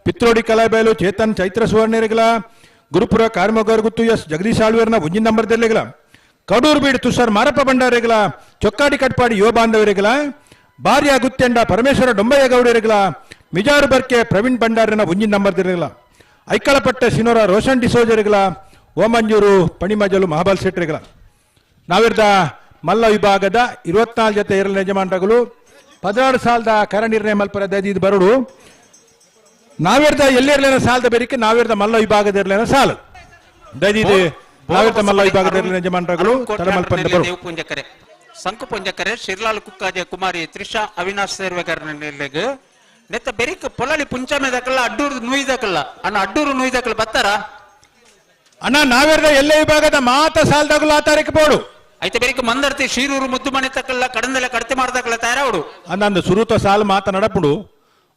ಪಿತ್ರೋಡಿ ಕಲಾಬೈಲು ಚೇತನ್ ಚೈತ್ರ ಸುವರ್ಣರಿಗಳ ಗುರುಪುರ ಕಾರ್ಮಗರ್ಗುತ್ತು ಎಸ್ ಜಗದೀಶ್ ಆಳ್ವೇರ್ನ 1 ನಂಬರ್ ದಿರ್ಲಿಗಳ ಕಡೂರು ಬೀಡು ತುಷಾರ್ ಮಾರಪ್ಪ ಭಂಡಾರಿಗಳ ಚೊಕ್ಕಾಡಿ ಕಟ್ಪಾಡಿ ಯುವ ಬಾಂಧವರಿಗಳ ಭಾರ್ಯ ಗುತ್ತೆಂಡ ಪರಮೇಶ್ವರ ಡೊಂಬಯ್ಯ ಗೌಡರಿಗಳ ಮಿಜಾರು ಬರ್ಕೆ ಪ್ರವೀಣ್ ಭಂಡಾರನ 1 ನಂಬರ್ ದಿರ್ಲಿಗಳ ಐಕಳಪಟ್ಟ ಸಿನೋರ ರೋಷನ್ ಡಿಸೋಜರಿಗಳ ಓಮಂಜೂರು ಪಣಿಮಜಲು ಮಹಾಬಲ್ ಶೆಟ್ಟರಿಗಳ ನಾವಿರ್ದ ಮಲ್ಲ ವಿಭಾಗದ 24 ಜೊತೆ ಎರಲ ಯಜಮಾನರುಗಳು 16 ಸಾಲದ ಕರ ನಿರ್ಣಯ ಮಲ್ಪರ ಇದು ಬರಡು ನಾವಿರ್ದ ಎಲ್ಲಿರ್ಲೇನ ಸಾಲದ ಬೇರಿಕೆ ನಾವಿರ್ದ ಮಲ್ಲ ವಿಭಾಗದ ಇರ್ಲೇನ ಸಾಲ ದಯದಿದು ನಾವಿರ್ದ ಮಲ್ಲ ವಿಭಾಗದ ಇರ್ಲೇನ ಯಜಮಾನರುಗಳು ತಡಮಲ್ಪಂದ ಬರು ದೇವಪುಂಜಕರೆ ಸಂಕುಪುಂಜಕರೆ ಶಿರ್ಲಾಲ್ ಕುಕ್ಕಾಜೆ ಕುಮಾರಿ ತ್ರಿಷಾ ಅವಿನಾಶ್ ಸೇರ್ವೆಗರ್ನೆಗ್ ನೆತ್ತ ಬೆರಿಕ್ ಪೊಲಳಿ ಪುಂಚಮೆ ದಕ್ಕಲ್ಲ ಅಡ್ಡೂರು ನೂಯ್ದಕ್ಕಲ್ಲ ಅಣ್ಣ ಅಡ್ಡೂರು ನೂಯ್ದಕ್ಕಲ್ಲ ಬತ್ತಾರ ಅಣ್ಣ ನಾವೆರ್ದ ಎಲ್ಲೇ ವಿಭಾಗದ ಮಾತ ಸಾಲದಾಗಲು ಆ ತಾರೀಕು ಬೋಡು. ಐತೆ ಬೇರೆ ಮಂದರ್ತಿ ಶೀರೂರು ಮುದ್ದು ಮನೆ ತಕ್ಕಲ್ಲ ಕಡಂದಲೆ ಕಡತೆ ಮಾಡದಕ್ಕಲ್ಲ ತಯಾರಾವಡು. ಅಂದಂದು ಸುರುತ ಸಾಲು ಮಾತ ನಡಪುಡು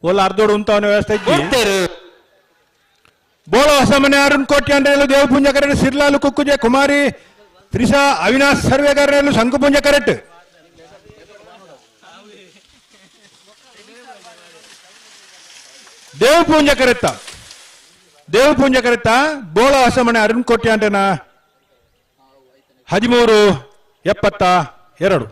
ಒಲ್ಲ ಅರ್ಧೋಡು ಉಂತವನ ವ್ಯವಸ್ಥೆ ಇಜ್ಜಿ. ಬೋಳ ಹೊಸಮನೆ ಅರುಣ್ ಕೋಟಿ ಅಂಡ್ರೇಲು ದೇವಪುಂಜ ಕರೆಟ್ ಸಿರ್ಲಾಲು ಕುಕ್ಕುಜೆ ಕುಮಾರಿ ತ್ರಿಷಾ ಅವಿನಾಶ್ ಸರ್ವೇಗಾರರೇಲು ಶಂಕುಪುಂಜ ಕರೆಟ್. ದೇವಪುಂಜ ಕರೆತ್ತ ದೇವಪುಂಜ ಕರೆತ್ತ ಬೋಳ ಹೊಸಮನೆ ಅರುಣ್ ಕೋಟಿ ಅಂಡ್ರೇನ 13:72.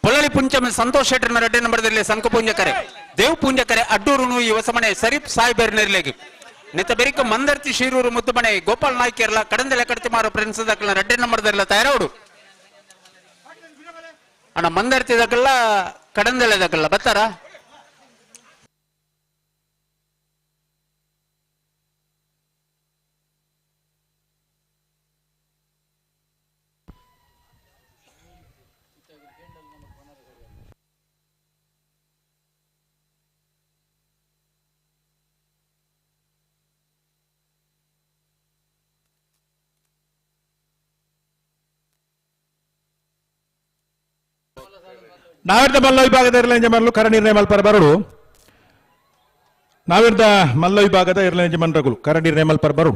ಪೊಳಲಿ ಪುಂಚಮ ಸಂತೋಷ್ ಶೆಟ್ಟರ್ನ ರೆಡ್ಡಿ ನಂಬರ್ದಲ್ಲಿ ಸಂಕಪುಂಜ ಕರೆ ದೇವ್ ಪೂಂಜ ಕರೆ ಅಡ್ಡೂರುನು ಈ ಹೊಸಮನೆ ಸರೀಫ್ ಸಾಯ್ಬೇರ್ ನೆರ್ಲೆಗ್ ನಿತ ಬೆರಿಕ ಮಂದರ್ತಿ ಶೀರೂರು ಮುದ್ದುಮನೆ ಗೋಪಾಲ್ ನಾಯ್ಕರ್ಲ ಕಡಂದಲೆ ಕಡತಿ ಮಾರು ಪ್ರಿನ್ಸ್ ದಕ್ಕಲ ರೆಡ್ಡಿ ನಂಬರ್ದಲ್ಲ ತಯಾರವಡು. ಅಣ್ಣ ಮಂದರ್ತಿ ದಕ್ಕಲ್ಲ ಕಡಂದಲೆ ದಕ್ಕಲ್ಲ ಬತ್ತಾರ. ನಾವಿರ್ದ ಮಲ್ಲ ವಿಭಾಗದ ಇರ್ಲ ಯಜಮಾನರು ಕರ ನಿರ್ಣಯ ಮಲ್ಪರ ಬರಡು. ನಾವಿರ್ದ ಮಲ್ಲ ವಿಭಾಗದ ಇರ್ಲ ಯಜಮಾನರುಗಳು ಕರ ನಿರ್ಣಯ ಮಲ್ಪರ ಬರು.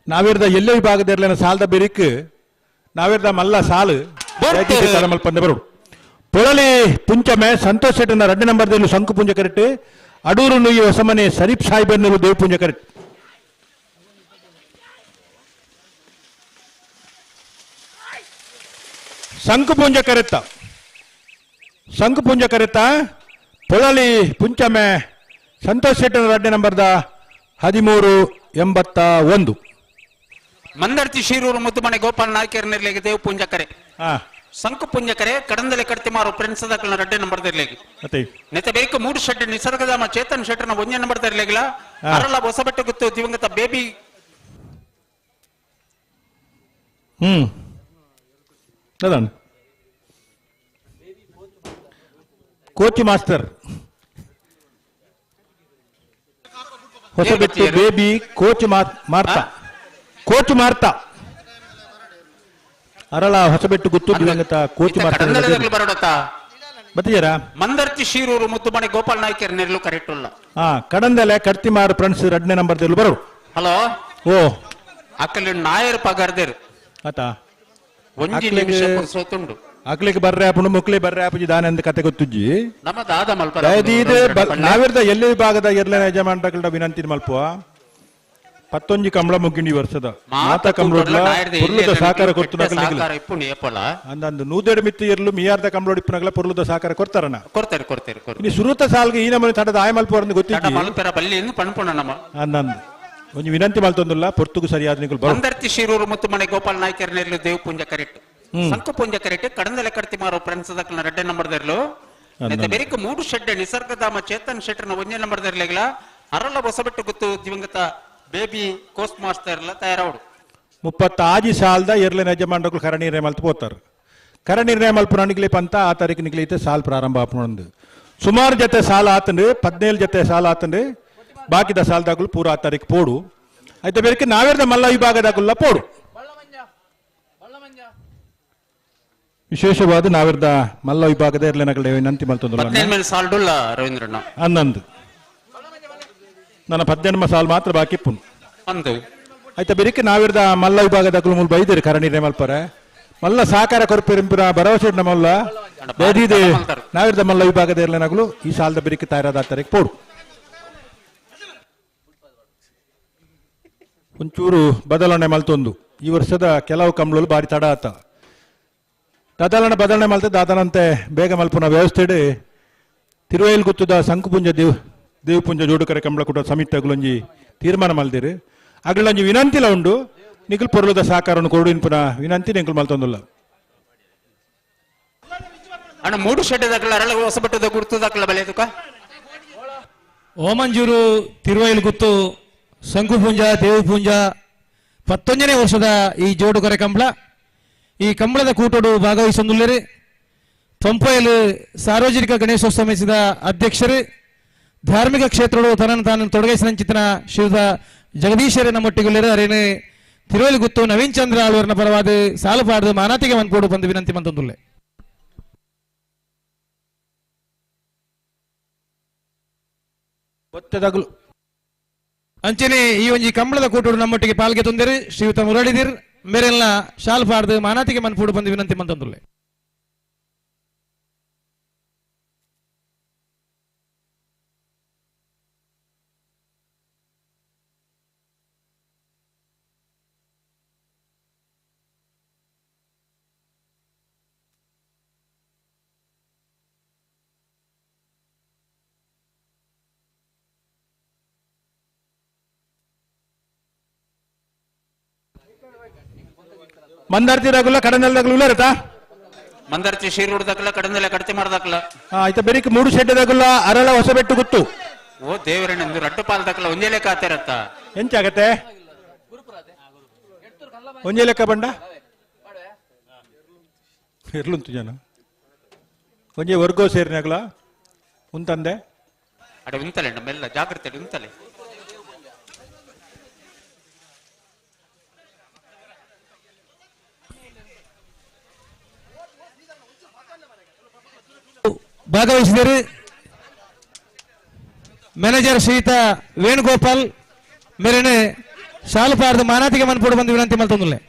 ನಾವಿರ್ದ ಎಲ್ಲೇ ವಿಭಾಗದ ಇರ್ಲಿನ ಸಾಲದ ಬಿರಿಕ್ ನಾವಿರ್ದ ಮಲ್ಲ ಸಾಲು ಮಲ್ಪಂದ ಬರುಡು. ಪೊಳಲಿ ಪುಂಚಮೆ ಸಂತೋಷ್ ಶೆಟ್ಟನ 2 ನಂಬರ್ದಲ್ಲಿ ಶಂಕು ಪುಂಜ ಕರೆಟ್ ಅಡೂರು ನುಯ್ಯಿ ಹೊಸಮನೆ ಸರೀಫ್ ಸಾಹಿಬೆನ್ನಲು ದೇವ್ ಪುಂಜ ಕರೆಟ್. ಶಂಕು ಪುಂಜ ಕರೆತ್ತ ಶಂಕು ಪುಂಜ ಕರೆತ ಪೊಳಲಿ ಪುಂಚಮೆ ಸಂತೋಷ್ ಶೆಟ್ಟನ 2 ನಂಬರ್ದ 13:81. ಮಂದರ್ತಿ ಶೀರೂರು ಮುದ್ದುಮನೆ ಗೋಪಾಲ್ ನಾಯ್ಕರ್ ನೆರ್ಲೆಗೆ ದೇವ್ ಪುಂಜ ಕರೆ ಶಂಕು ಪುಂಜ ಕರೆ ಕಡಂದಲೆ ಕಡತಿ ಮಾರು ಪ್ರಿನ್ಸ್ ದಕ್ಕಲ 2 ನಂಬರ್ ದರ್ಲೆಗೆ ನೆತ ಬೇಕು 3 ಶೆಟ್ ನಿಸರ್ಗಧಾಮ ಚೇತನ್ ಶೆಟ್ಟರ್ನ 1 ನಂಬರ್ ದರ್ಲೆಗಿಲ್ಲ ಅರಳ ಹೊಸಬೆಟ್ಟು ಗುತ್ತು ದಿವಂಗತ ಬೇಬಿ. ಅದಾನ coach master Hosabettu baby coach Martha coach Martha Arala Hosabettu Guttu ದಿವಂಗತ ಕೋಚ್ ಮಾಸ್ಟರ್ ಬತ್ತಿಯಾರ. ಮಂದರ್ತಿ ಶೀರೂರು ಮುದ್ದುಮನೆ ಗೋಪಾಲ್ ನಾಯ್ಕರ್ ನೆರಳು ಕರೆಕ್ಟ್ ಅಲ್ಲ. ಕಡಂದಲೆ ಕಡ್ತಿಮಾರು ಫ್ರೆಂಡ್ಸ್ 2 ನಂಬರ್ ತೆಲು ಬರೋ. ಹಲೋ ಓ ಅಕ್ಕಲಿ ನಾಯರ್ ಪಗಾರ್ದೇರು ಆತ ಒಂಜಿ ನಿಮಿಷ ಪುರ್ಸೊತ್ತುಂಡು. ಅಕ್ಲಿಗೆ ಬರ್ರೆ ಆಪುಂಡು ಮುಕ್ಲಿ ಬರ್ರೆ ಆಪುಜಿ ದಾನೆ ಕತೆ ಗೊತ್ತುಜ್ಜಿ. ನಮ್ಮ ದಾದ ಮಲ್ಪ ನಾವಿರ್ದ ಎಲ್ಲಿ ವಿಭಾಗದ ಎರ್ಲನ ಯಜಮಾನಗಳ ವಿನಂತಿ ಮಲ್ಪುವ 11 ಕಂಬಳ ಮುಗ್ಗಿಂಡಿ ವರ್ಷದ ಮಾತ ಕಂಬಳೋಡ್ಲ ಪೊರ್ಲುದ ಸಹಕಾರ ಕೊಡ್ತು ಅಂದಂದು ನೂದೆರಡು ಮಿತ್ತು ಎರ್ಲು ಮಿಯಾರ್ದ ಕಂಬಳೋಡ್ ಇಪ್ಪನಗಲ ಪೊರ್ಲುದ ಸಹಕಾರ ಕೊಡ್ತಾರಣ ಕೊಡ್ತಾರೆ ಕೊಡ್ತಾರೆ. ಇನ್ನು ಸುರುತ ಸಾಲ್ಗೆ ಈ ನಮ್ಮನೆ ತಡದ ಆಯ ಮಲ್ಪುವ ಗೊತ್ತಿಲ್ಲ ಮಲ್ಪೆರ ಬಲ್ಲಿ ಪಣ್ಪುಣ ನಮ್ಮ ಅಂದಂದು ಒಂಜಿ ವಿನಂತಿ ಮಲ್ತೊಂದುಲ್ಲ ಪೊರ್ತುಗು ಸರಿಯಾದ ನಿಕುಲು ಬರೋ. ಮಂದರ್ತಿ ಶಿರೂರು ಮತ್ತು ಮನೆ ಗೋಪಾಲ್ ನಾಯ್ಕರ್ ನೆರ್ಲು ದೇವ್ ಪುಂಜ ಕರೆಕ್ಟ್ ಸಂಕು ಪುಂಜ ಕರೆಕ್ಟ್ ಕಡಂದಲೆ ಕಡತಿ ಮಾರು ಫ್ರೆಂಡ್ಸ್ ದಕ್ಕಲ 2 ನಂಬರ್ ದರ್ಲು ನೆತ್ತ ಬೆರಿಕ 3 ಶೆಡ್ ನಿಸರ್ಗಧಾಮ ಚೇತನ್ ಶೆಟ್ಟರ್ನ 1 ನಂಬರ್ ದರ್ಲೆಗಿಲ್ಲ ಅರಳ ಹೊಸಬೆಟ್ಟು ಗುತ್ತು ದಿವಂಗತ ಬೇಬಿ ಕೋಸ್ಟ್ ಮಾಸ್ಟರ್ ಎಲ್ಲ ತಯಾರಾವಡು. 36 ಸಾಲದ ಎರ್ಲಿನ ಯಜಮಾನರುಗಳು ಕರ ನಿರ್ಣಯ ಮಲ್ತು ಪೋತಾರೆ. ಕರ ನಿರ್ಣಯ ಮಲ್ಪು ನನಗ್ಲಿ ಪಂತ ಆ ತಾರೀಕು ನಿಗ್ಲೈತೆ ಸಾಲ್ ಪ್ರಾರಂಭ ಆಪುಣಂದು ಸುಮಾರು ಜೊತೆ ಸಾಲ ಆತಂಡು 17 ಜೊತೆ ಸಾಲ ಆತಂಡು ಬಾಕಿದ ಸಾಲದಾಗಲು ಪೂರ ಆ ತಾರೀಕು ಪೋಡು. అయితే ಬೇರೆ ನಾವೇರ್ದ ಮಲ್ಲ ವಿಭಾಗದಾಗುಲ್ಲ ಪೋಡು. ವಿಶೇಷವಾದ ನಾವಿರ್ದ ಮಲ್ಲ ವಿಭಾಗದ ಇರ್ಲಿನ ವಿನಂತಿ ಮಲ್ತೊಂದು ಸಾಲ್ಡುಲ್ಲ ರವೀಂದ್ರಣ್ಣ ಅನ್ನಂದು ನನ್ನ 18 ಸಾಲ್ ಮಾತ್ರ ಬಾಕಿ ಪುನ್ ಆಯ್ತಾ ಬೇರೆ ನಾವಿರ್ದ ಮಲ್ಲ ವಿಭಾಗದ ಮೂಲ ಬೈದಿರಿ ಕರ ನಿರ್ಣಯ ಮಲ್ಪರೆ ಮಲ್ಲ ಸಹಕಾರ ಕೊರಪಿರಿಂಪುರ ಭರವಸೆ ನಮ್ಮಲ್ಲ ಬೇದಿದೆ ನಾವಿರ್ದ ಮಲ್ಲ ವಿಭಾಗದ ಇರ್ಲಿನಗಲು ಈ ಸಾಲದ ಬೆರಿಕೆ ತಯಾರಾದ ತಾರೀಕು ಪೋಡು. ಒಂಚೂರು ಬದಲಾವಣೆ ಮಲ್ತೊಂದು ಈ ವರ್ಷದ ಕೆಲವು ಕಂಬಳಲು ಬಾರಿ ತಡ ಆತ ದಾದಾಲನ ಬದಲಾವಣೆ ಮಲ್ತ ದಾದನಂತೆ ಬೇಗ ಮಲ್ಪುನ ವ್ಯವಸ್ಥೆ ತಿರುವೈಲ್ ಗುತ್ತದ ಸಂಕುಪುಂಜ ದೇವಪುಂಜ ಜೋಡುಕರೆ ಕಂಬಳ ಕೂಟ ಸಮಿತಿ ತೀರ್ಮಾನ ಮಲ್ದಿರಿ ಅಗಳೊಂಜಿ ವಿನಂತಿಲ ಉಂಡು ನಿಖಲ್ ಪೊರ್ಲುದ ಸಹಕಾರವನ್ನು ಕೊಡು ಇನ್ಪುನ ವಿನಂತಿ ನಿಖಲ್ ಮಲ್ತೊಂದುಲ್ಲ. ಅಣ್ಣ ಮೂಡು ಶೆಡ್ ದಾಖಲ ಅರಳ ಹೊಸಬಟ್ಟದ ಗುರ್ತು ದಾಖಲ ಬಲೆದುಕ ಓಮಂಜೂರು ತಿರುವೈಲ್ ಗುತ್ತು ಶಂಕುಪುಂಜ ದೇವಪುಂಜ 19ನೇ ವರ್ಷದ ಈ ಜೋಡುಕರೆ ಕಂಬಳ ಈ ಕಂಬಳದ ಕೂಟೋಡು ಭಾಗವಹಿಸೊಂದುಲ್ಲೇರಿ. ತೊಂಪೈಲು ಸಾರ್ವಜನಿಕ ಗಣೇಶೋತ್ಸವ ಸಮಿತಿಯ ಅಧ್ಯಕ್ಷರು ಧಾರ್ಮಿಕ ಕ್ಷೇತ್ರಡು ತನ್ನನ್ನು ತಾನು ತೊಡಗಿಸಿನಂಚಿತನ ಶ್ರೀಯುತ ಜಗದೀಶರನ್ನ ಮೊಟ್ಟಿಗುಳ್ಳರು ಅರೇನು ತಿರುವಲಿ ಗುತ್ತು ನವೀನ್ ಚಂದ್ರ ಆಳ್ವರನ ಪರವಾದ ಸಾಲು ಪಾಡ್ದು ಮಾನಾತಿಗೆ ಮನ್ಪೋಡು ಬಂದು ವಿನಂತಿ ಮಂತಂದುಲ್ಲೆ. ಒತ್ತದಗಲು ಅಂಚನೆ ಈ ಒಂಜಿ ಕಂಬಳದ ಕೂಟುಡು ನಮ್ಮೊಟ್ಟಿಗೆ ಪಾಲ್ಗೆ ತೊಂದರೆ ಶ್ರೀಯುತ ಮುರಳಿದಿರ್ ಮೇರೆಲ್ಲ ಶಾಲ್ ಪಾಡ್ದು ಮಾನಾತಿಗೆ ಮನ್ಪೋಡು ಬಂದು ವಿನಂತಿ ಮಂತಂದುಲ್ಲೆ. ಮಂದಾರ್ತಿ ದಾಗುಲ ಕಡಂದಲ್ ದಾಗುಲ ಉಳ್ಳಾರತಾ ಮಂದಾರ್ತಿ ಶೀರೂರ್ ದಾಖಲ ಕಡಂದಲ ಕಡತೆ ಮಾಡದಾಕಲ ಆಯ್ತಾ ಬೆರಿಕ್ ಮೂಡು ಶೆಡ್ಡೆ ದಾಗುಲ ಅರಳ ಹೊಸಬೆಟ್ಟು ಗುತ್ತು. ಓ ದೇವರಣ್ಣ ರಟ್ಟು ಪಾಲ್ ದಾಖಲ ಒಂದೇ ಲೆಕ್ಕ ಆತಿರತ್ತ ಎಂಚಾಗತ್ತೆ ಒಂದೇ ಲೆಕ್ಕ ಬಂಡ ಇರ್ಲುಂತು ಜನ ಒಂಜೆ ವರ್ಗೋ ಸೇರಿನಾಗಲ ಉಂತಂದೆ ಅಡೆ ಉಂತಲೆ ನಮ್ಮೆಲ್ಲ ಜಾಗ್ರತೆ ಉಂತಲೆ. ಭಾಗವಹಿಸಿದರು ಮ್ಯಾನೇಜರ್ ಶ್ರೀಯುತ ವೇಣುಗೋಪಾಲ್ ಮೇರೆನೆ ಶಾಲು ಪಾರ್ದು ಮಾನಾತಿಗೆ ಮನ್ಪೋಡು ಬಂದು ವಿನಂತಿ ಮಲ್ತೊಂದುಲ್ಲೆ.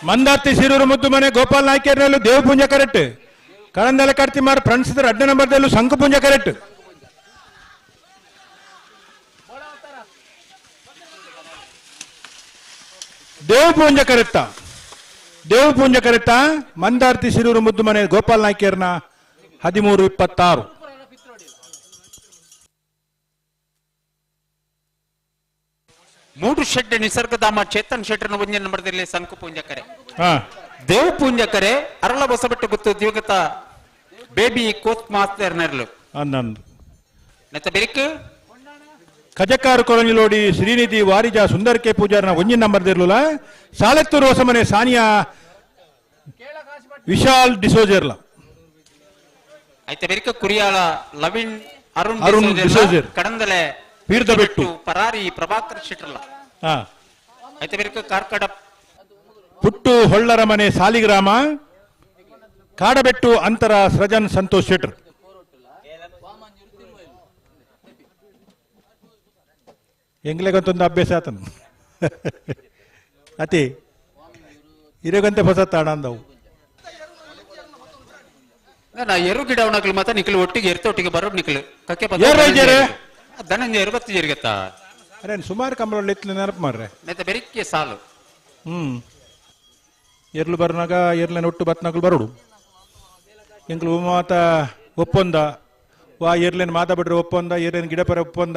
ಮಂದಾರ್ತಿ ಶಿರೂರು ಮುದ್ದು ಮನೆ ಗೋಪಾಲ್ ನಾಯ್ಕರ್ನಲ್ಲೂ ದೇವಪೂಂಜ ಕರೆಕ್ಟ್ ಕಳಂದಲ ಕರ್ತಿಮಾರ್ ಫ್ರೆಂಡ್ಸ್ ಅಡ್ಡ ನಂಬರ್ದಲ್ಲೂ Sankupoonja correct. ದೇವಪೂಂಜ correct ದೇವಪೂಂಜ correct Mandarthi Shiroor Muddu ಮನೆ ಗೋಪಾಲ್ ನಾಯ್ಕರ್ನ 13:26. ಮೂಡು ಶೆಡ್ ನಿಸರ್ಗಧಾಮ ಚೇತನ್ ಶೆಟ್ಟರ್ನ ಒಂಜಿ ನಂಬರ್ದಲ್ಲಿ ಸಂಕು ಪೂಂಜಕರೆ ದೇವ್ ಪೂಂಜಕರೆ ಅರಳ ಬಸಬೆಟ್ಟು ಗುತ್ತು ದಿವಂಗತ ಬೇಬಿ ಕೋತ್ ಮಾಸ್ತರ್ ನೆರಳು ಅನ್ನಂದು ನೆತ್ತ ಬೆರಿಕ್ ಕಜಕಾರು ಕೊಳಂಜಿಲೋಡಿ ಶ್ರೀನಿಧಿ ವಾರಿಜ ಸುಂದರ್ ಕೆ ಪೂಜಾರ್ನ ಒಂಜಿ ನಂಬರ್ದಿರ್ಲುಲ ಸಾಲೆತ್ತೂರು ಹೊಸಮನೆ ಸಾನಿಯಾ ವಿಶಾಲ್ ಡಿಸೋಜರ್ಲ ಐತ ಬೆರಿಕ ಕುರಿಯಾಳ ಲವಿನ್ ಅರುಣ್ ಅರುಣ್ ಡಿಸೋಜರ್ ಕಡಂದಲೆ ಪೀರ್ದಬೆಟ್ಟು ಪರಾರಿ ಪ್ರಭಾಕರ್ ಶೆಟ್ಟರ್ಲ ಐತ ಬೆರಿಕ ಕಾರ್ಕಡ ಪುಟ್ಟು ಹೊಳ್ಳರ ಮನೆ ಸಾಲಿಗ್ರಾಮ ಕಾಡಬೆಟ್ಟು ಅಂತರ ಸೃಜನ್ ಸಂತೋಷ್ ಶೆಟ್ಟರ್. ಎಂಗ್ಲೆಗಂತೊಂದು ಅಭ್ಯಾಸ ಆತನು ಅತಿ ಇರಗಂತೆ ಹೊಸ ತಾಣ ಅಂದವು. ನಾ ಎರು ಗಿಡ ಅವನಾಗ್ಲಿ ಮಾತ್ರ ನಿಖಲು ಒಟ್ಟಿಗೆ ಎರ್ತ ಒಟ್ಟಿಗೆ ಬರೋ ನಿಖಲು ಕಕ್ಕೆ ಧನಂಜಯ ಇರುವತ್ತು ಜರಿಗತ್ತ ಅರೆ ಸುಮಾರು ಕಂಬಳ ಎತ್ತಲು ನೆನಪು ಮಾರ್ರೆ ನೆತ್ತ ಬೆರಿಕೆ ಸಾಲು. ಎರ್ಲು ಬರ್ನಾಗ ಎರ್ಲನ ಒಟ್ಟು ಬತ್ನಾಗಲು ಬರೋಡು ಎಂಕ್ಲು ಮಾತ ಒಪ್ಪಂದ ವಾ ಎರ್ಲೇನ ಮಾತ ಬಿಡ್ರೆ ಒಪ್ಪಂದ ಎರ್ಲೇನ ಗಿಡಪರ ಒಪ್ಪಂದ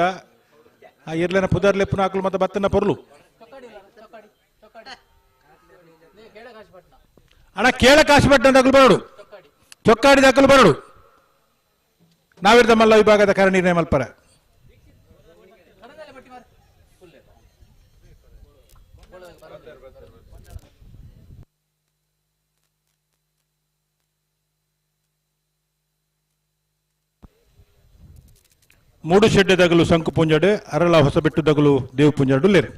ಆ ಎರ್ಲೇನ ಪುದರ್ ಲೆಪ್ಪನ ಹಾಕಲು ಮತ್ತೆ ಬತ್ತನ ಪೊರ್ಲು ಅಣ್ಣ ಕೇಳ ಕಾಶು ದಾಖಲು ಬರೋಡು ಚೊಕ್ಕಾಡಿ ದಾಖಲು ಬರೋಡು ನಾವಿರ್ದ ಮಲ್ಲ ವಿಭಾಗದ ಕಾರ್ಯನಿರ್ಣಯ ಮಲ್ಪರ. ಮೂಡು ಶೆಡ್ಡೆ ದಗಲು ಶಂಕು ಪುಂಜಾಡು ಅರಳ ಹೊಸಬೆಟ್ಟು ದಗಲು ದೇವು ಪುಂಜಾಡು ಲೇರು.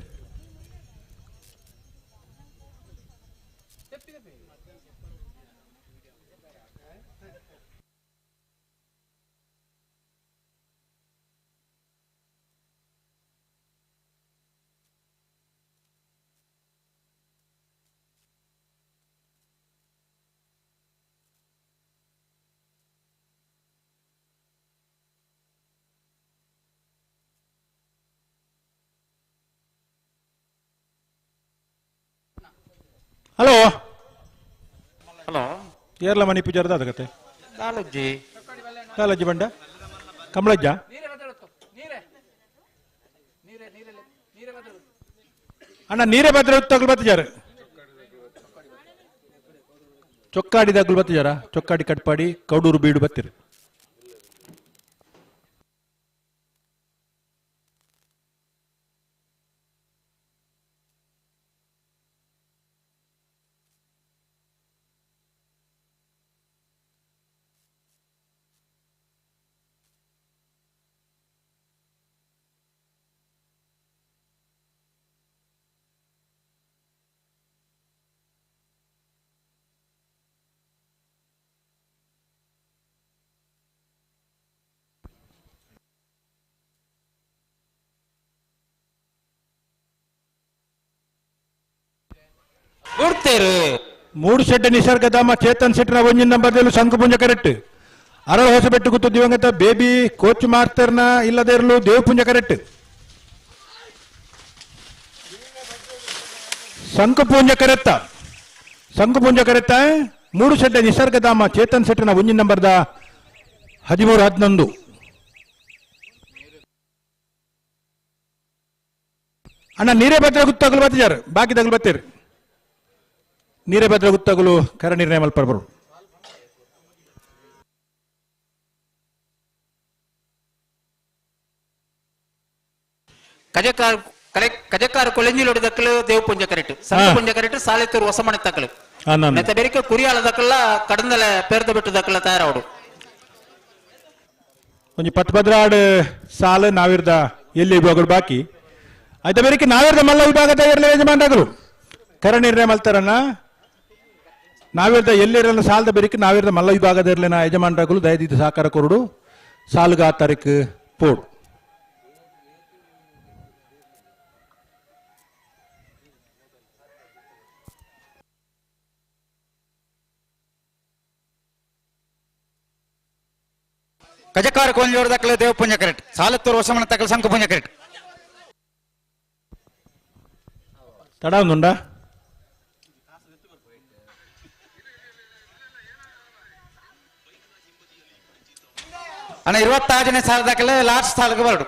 ಹಲೋ ಹಲೋ ಏರ್ಲ ಮನಿ ಪೂಜಾರದ ಅದಗತ್ತೆ ಕಾಲಜ್ಜಿ ಕಾಲಜ್ಜಿ ಬಂಡ ಕಮಲಜ್ಜ ಅಣ್ಣ ನೀರೇ ಭದ್ರ ತಗೊಳ್ ಬತ್ತಿದ್ದಾರೆ. ಚೊಕ್ಕಾಡಿ ದಗ್ಲು ಬತ್ತಿಜಾರ ಚೊಕ್ಕಾಡಿ ಕಟ್ಪಾಡಿ ಕೌಡೂರು ಬೀಡು ಬತ್ತಿರು. ಮೂಡು ಶೆಡ್ಡ ನಿಸರ್ಗಧಾಮ ಚೇತನ್ ಶೆಟ್ಟರ ಒಂಜಿನ ನಂಬರ್ದಲ್ಲಿ ಶಂಕುಪುಂಜ ಕರೆಕ್ಟ್. ಅರಳ ಹೊಸಬೆಟ್ಟು ಗುತ್ತು ದಿವಂಗತ ಬೇಬಿ ಕೋಚ್ ಮಾಸ್ತರ್ನ ಇಲ್ಲದೇ ಇರಲು ದೇವಪುಂಜ ಕರೆಕ್ಟ್. ಶಂಕುಪುಂಜ ಕರೆತ್ತ ಶಂಕುಪುಂಜ ಕರೆತ್ತ ಮೂಡು ಶೆಡ್ಡ ನಿಸರ್ಗಧಾಮ ಚೇತನ್ ಶೆಟ್ಟನ ಒಂಜಿನ ನಂಬರ್ದ 13 11. ಅಣ್ಣ ನೀರೇ ಭದ್ರ ಗುತ್ತಾಗಲು ಬತ್ತಿದ್ದಾರೆ ಬಾಕಿ ತಗಲು ಬತ್ತೀರಿ. ನೀರೇ ಭದ್ರ ಗುತ್ತಾಗಲು ಕರ ನಿರ್ಣಯ ಮಲ್ಪರ್ಬರು. ಕಜಕಾರ ಕಜಕಾರ ಕೊಳೆಂಜಿಲೋಡಿ ದಕ್ಕಲು ದೇವಪುಂಜ ಕರೆಕ್ಟ್ ಸಂತಪುಂಜ ಕರೆಕ್ಟ್ ಸಾಲೆತ್ತೂರು ಹೊಸಮನೆ ತಕ್ಕಲು ನೆತ್ತ ಬೆರಿಕೆ ಕುರಿಯಾಳ ದಕ್ಕಲ್ಲ ಕಡಂದಲ ಪೇರ್ದ ಬಿಟ್ಟು ದಕ್ಕಲ ತಯಾರಾವಡು. ಒಂಜಿ ಪತ್ಭದ್ರಾಡ್ ಸಾಲು ನಾವಿರ್ದ ಎಲ್ಲಿ ವಿಭಾಗಗಳು ಬಾಕಿ ಆಯ್ತಾ ಬೇರೆ ನಾವಿರ್ದ ಮಲ್ಲ ವಿಭಾಗ ತಯಾರಲ್ಲ ಯಜಮಾನಗಳು ಕರ ನಿರ್ಣಯ ಮಲ್ತಾರಣ್ಣ. ನಾವಿರ್ದ ಎಲ್ಲಿರಲ್ಲ ಸಾಲದ ಬೇರಿಕೆ ನಾವಿರ್ದ ಮಲ್ಲ ವಿಭಾಗದ ಇರಲಿನ ಯಜಮಾನಗಳು ದಯದಿದ್ದು ಸಹಕಾರ ಕೊರಡು ಸಾಲುಗ ಆ ತಾರೀಕು ಪೋಡು. ಕಜಕಾರ ಕೋಂಜೋಡ ದಕ್ಕಲ ದೇವಪುಂಜ ಕರೆಕ್ಟ್ ಸಾಲತ್ತೂರು ಹೊಸಮನ ತಕ್ಕಲ ಶಂಕುಪುಂಜ ಕರೆಕ್ಟ್. ತಡ ಒಂದುಂಡ ಅಣ್ಣ 26ನೇ ಸಾಲ ದಾಖಲೆ ಲಾಸ್ಟ್ ಸಾಲಕ್ಕೆ ಬರಡು.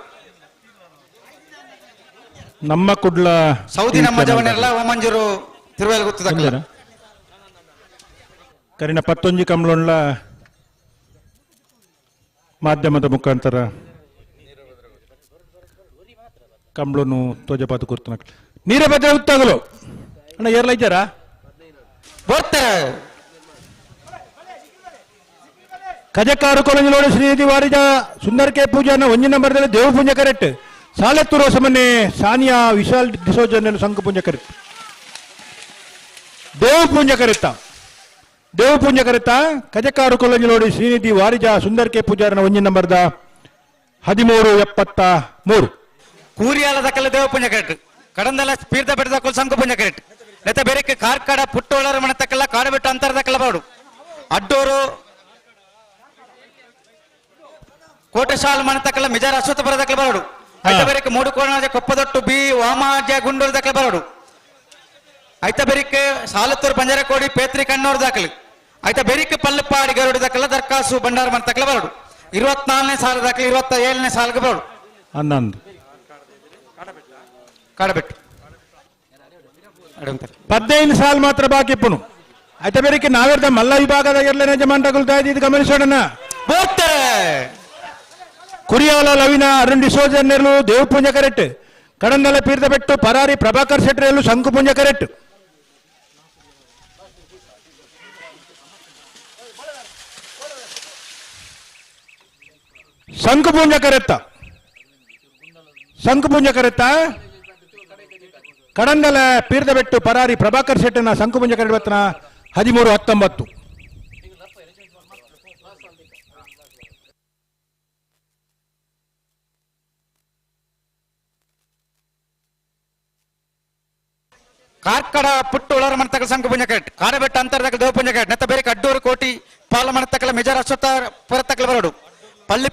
ನಮ್ಮ ಕುಡ್ಲ ಸೌದಿ ನಮ್ಮ ಜವನೆಲ್ಲ ಓಮಂಜೂರು ತಿರುವೇಲು ಗೊತ್ತದ ಕರಿನ ಪತ್ತೊಂಜಿ ಕಂಬ್ಲೊಂಡ್ಲ ಮಾಧ್ಯಮದ ಮುಖಾಂತರ ಕಂಬ್ಳನು ತೋಜಪಾತು ಕೂರ್ತನ ನೀರೇ ಭದ್ರ ಗೊತ್ತಾಗಲು ಅಣ್ಣ ಏರ್ಲ ಇದ್ದಾರಾ ಬರ್ತಾರೆ. ಕಜಕಾರು ಕೊಲಂಜಲೋಡು ಶ್ರೀನಿಧಿ ವಾರಿಜ ಸುಂದರ್ ಕೆ ಪೂಜಾನ ಒಂಜಿನ ನಂಬರ್ದಲ್ಲಿ ದೇವ ಪೂಜೆ ಕರೆಕ್ಟ್. ಸಾಲೆತ್ತೂರು ಹೊಸಮನೆ ಸಾನಿಯಾ ವಿಶಾಲ್ ಡಿಸೋಜನ್ ಶಂಕು ಪೂಜೆ ಕರೆಕ್ಟ್. ದೇವ ಪೂಜೆ ಕರೆಕ್ತ ದೇವ ಪೂಜೆ ಕರೆಕ್ತ ಕಜಕಾರು ಕೊಲಂಜಲೋಡಿ ಶ್ರೀನಿಧಿ ವಾರಿಜ ಸುಂದರ್ ಕೆ ಪೂಜಾರನ ಒಂಜಿನ ನಂಬರ್ದ 13 73. ಕೂರಿಯಾಲ ದಕ್ಕಲ ದೇವ ಪೂಜೆ ಕರೆಕ್ಟ್. ಕಡಂದಲ ಪೀರ್ದ ಬೆಟ್ಟದ ಕೊಲ್ ಶಂಕು ಪೂಜೆ ಕರೆಕ್ಟ್. ನೆತ್ತ ಬೇರೆ ಕಾರ್ಕಡ ಪುಟ್ಟೋಳರ ಮನೆ ತಕ್ಕಲ್ಲ ಕಾಡಬೆಟ್ಟು ಅಂತರದಕ್ಕಲ್ಲ ಬಾಡು ಅಡ್ಡೋರು ಕೋಟೆಶಾಲ್ ಮನೆ ತಕ್ಕಲ್ಲ ಮಿಜಾರ ಅಶ್ವತ್ಥಪುರ ದಕ್ಕಲ ಬರಡು. ಐತ ಬೇರೆಕ್ಕೆ ಮೂಡುಕೋಣ ಕೊಪ್ಪದೊಟ್ಟು ಬಿ ವಾಮಾಜ ಗುಂಡೂರು ದಕ್ಕಲ ಬರಡು. ಐತ ಬೆರಿಕೆ ಸಾಲತ್ತೂರು ಪಂಜರಕೋಡಿ ಪೇತ್ರಿ ಕಣ್ಣೂರು ದಾಖಲು. ಐತ ಬೆರಿಕೆ ಪಲ್ಲಪಾಡಿ ಗರುಡು ದಕ್ಕಲ ದರ್ಕಾಸು ಭಂಡಾರ ಮನೆ ತಕ್ಕಲ ಬರಡು. 24ನೇ ಸಾಲ ದಾಖಲೆ 27ನೇ ಸಾಲಕ್ಕೆ ಬರಡು. 11 ಕಾಡಬೆಟ್ಟು 15 ಸಾಲ್ ಮಾತ್ರ ಬಾಕಿ ಇಪ್ಪನು. ಐತ ಬೇರೆಕ್ಕೆ ನಾವಿರ್ದ ಮಲ್ಲ ವಿಭಾಗದ ಇರಲೇನೆ ಯಜಮಾನಗಳು ಇದು ಗಮನಿಸೋಣ. ಕುರಿಯಾಲ ಲವಿನ ಅರುಣ್ ಡಿಸೋಜನ್ ನೆರಳು ದೇವಪುಂಜ ಕರೆಕ್ಟ್. ಕಡಂದಲ ಪೀರ್ದ ಬೆಟ್ಟು ಪರಾರಿ ಪ್ರಭಾಕರ್ ಶೆಟ್ಟರೆಲ್ಲು ಶಂಕುಪುಂಜ ಕರೆಕ್ಟ್. ಶಂಕುಪುಂಜ ಕರೆತ್ತ ಶಂಕುಪುಂಜ ಕರೆತ್ತ ಕಡಂದಲ ಪೀರ್ದ ಬೆಟ್ಟು ಪರಾರಿ ಪ್ರಭಾಕರ್ ಶೆಟ್ಟನ ಶಂಕುಪುಂಜ ಕರೆಕ್ಟ್ 13 19. ಕಾರ್ಕಡ ಪುಟ್ಟು ಉಳರ ಮಣತಕಲ ಸಂಘ ಕರೆಕ್ಟ್. ಕಾಡಬೆಟ್ಟ ಅಂತರದಕಲ ದೇವಪುಂಜ ಕರೆಕ್ಟ್. ನೆತ್ತ ಬೇರೆ ಅಡ್ಡೂರು ಕೋಟಿ ಪಾಲ ಮಣತಕಲ ಮಿಜಾರ ಅಶ್ವತ್ಥ ಪುರತಕಲ ಬರಡು. ಪಲ್ಲಿ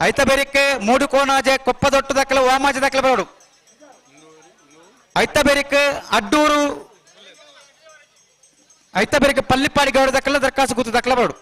ಐತ ಬೇರಿಕೆ ಮೂಡು ಕೋಣಾಜೆ ಕೊಪ್ಪದೊಟ್ಟು ದಕ್ಕಲ ವಾಮಾಜೆ ದಕ್ಕಲ ಬರಡು. ಐತ ಬೇರಿಕೆ ಅಡ್ಡೂರು ಐತ ಬೇರಿಕೆ ಪಲ್ಲಿಪಾಡಿ ಗೌಡ ದಕ್ಕಲ ದರ್ಕಾಸು ಕೂತು ದಕ್ಕಲ ಬರಡು.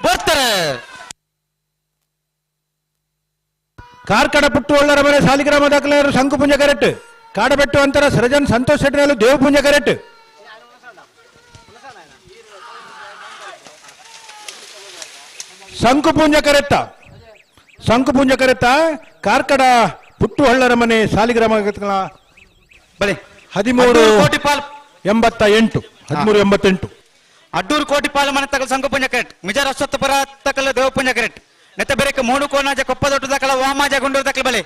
ಬರ್ತಾರೆ. ಕಾರ್ಕಡ ಪುಟ್ಟುವಳ್ಳರ ಮನೆ ಸಾಲಿಗ್ರಾಮ ದಾಖಲೆಯರು ಶಂಕುಪುಂಜ ಕರೆಕ್ಟ್. ಕಾಡಬೆಟ್ಟು ಅಂತರ ಸೃಜನ್ ಸಂತೋಷ್ ಶೆಟ್ಟಿನಲ್ಲೂ ದೇವಪುಂಜ ಕರೆಕ್ಟ್. ಶಂಕುಪುಂಜ ಕರೆತ್ತ ಶಂಕುಪುಂಜ ಕರೆತ್ತ ಕಾರ್ಕಡ ಪುಟ್ಟುಹಳ್ಳರ ಮನೆ ಸಾಲಿಗ್ರಾಮ ಬಲೆ 13.88 13.88. ಅಡ್ಡೂರು ಕೋಟಿಪಾಲ ಮನೆ ತಗಲ್ ಶಂಕುಪುಂಜ ಕರೆಕ್ಟ್. ಮಿಜಾರ್ ಅಶ್ವತ್ಥಪುರ ತಕಲ ದೇವಪುಂಜ ಕರೆಕ್ಟ್. ನೆತ್ತ ಬೆರಕೆ ಮೂಡು ಕೋನಾಜ ಕೊಪ್ಪದೊಟ್ಟು ದಕಲ ವಾಮಾಜ ಗುಂಡೂರು ದಕಲ ಬಲೆ.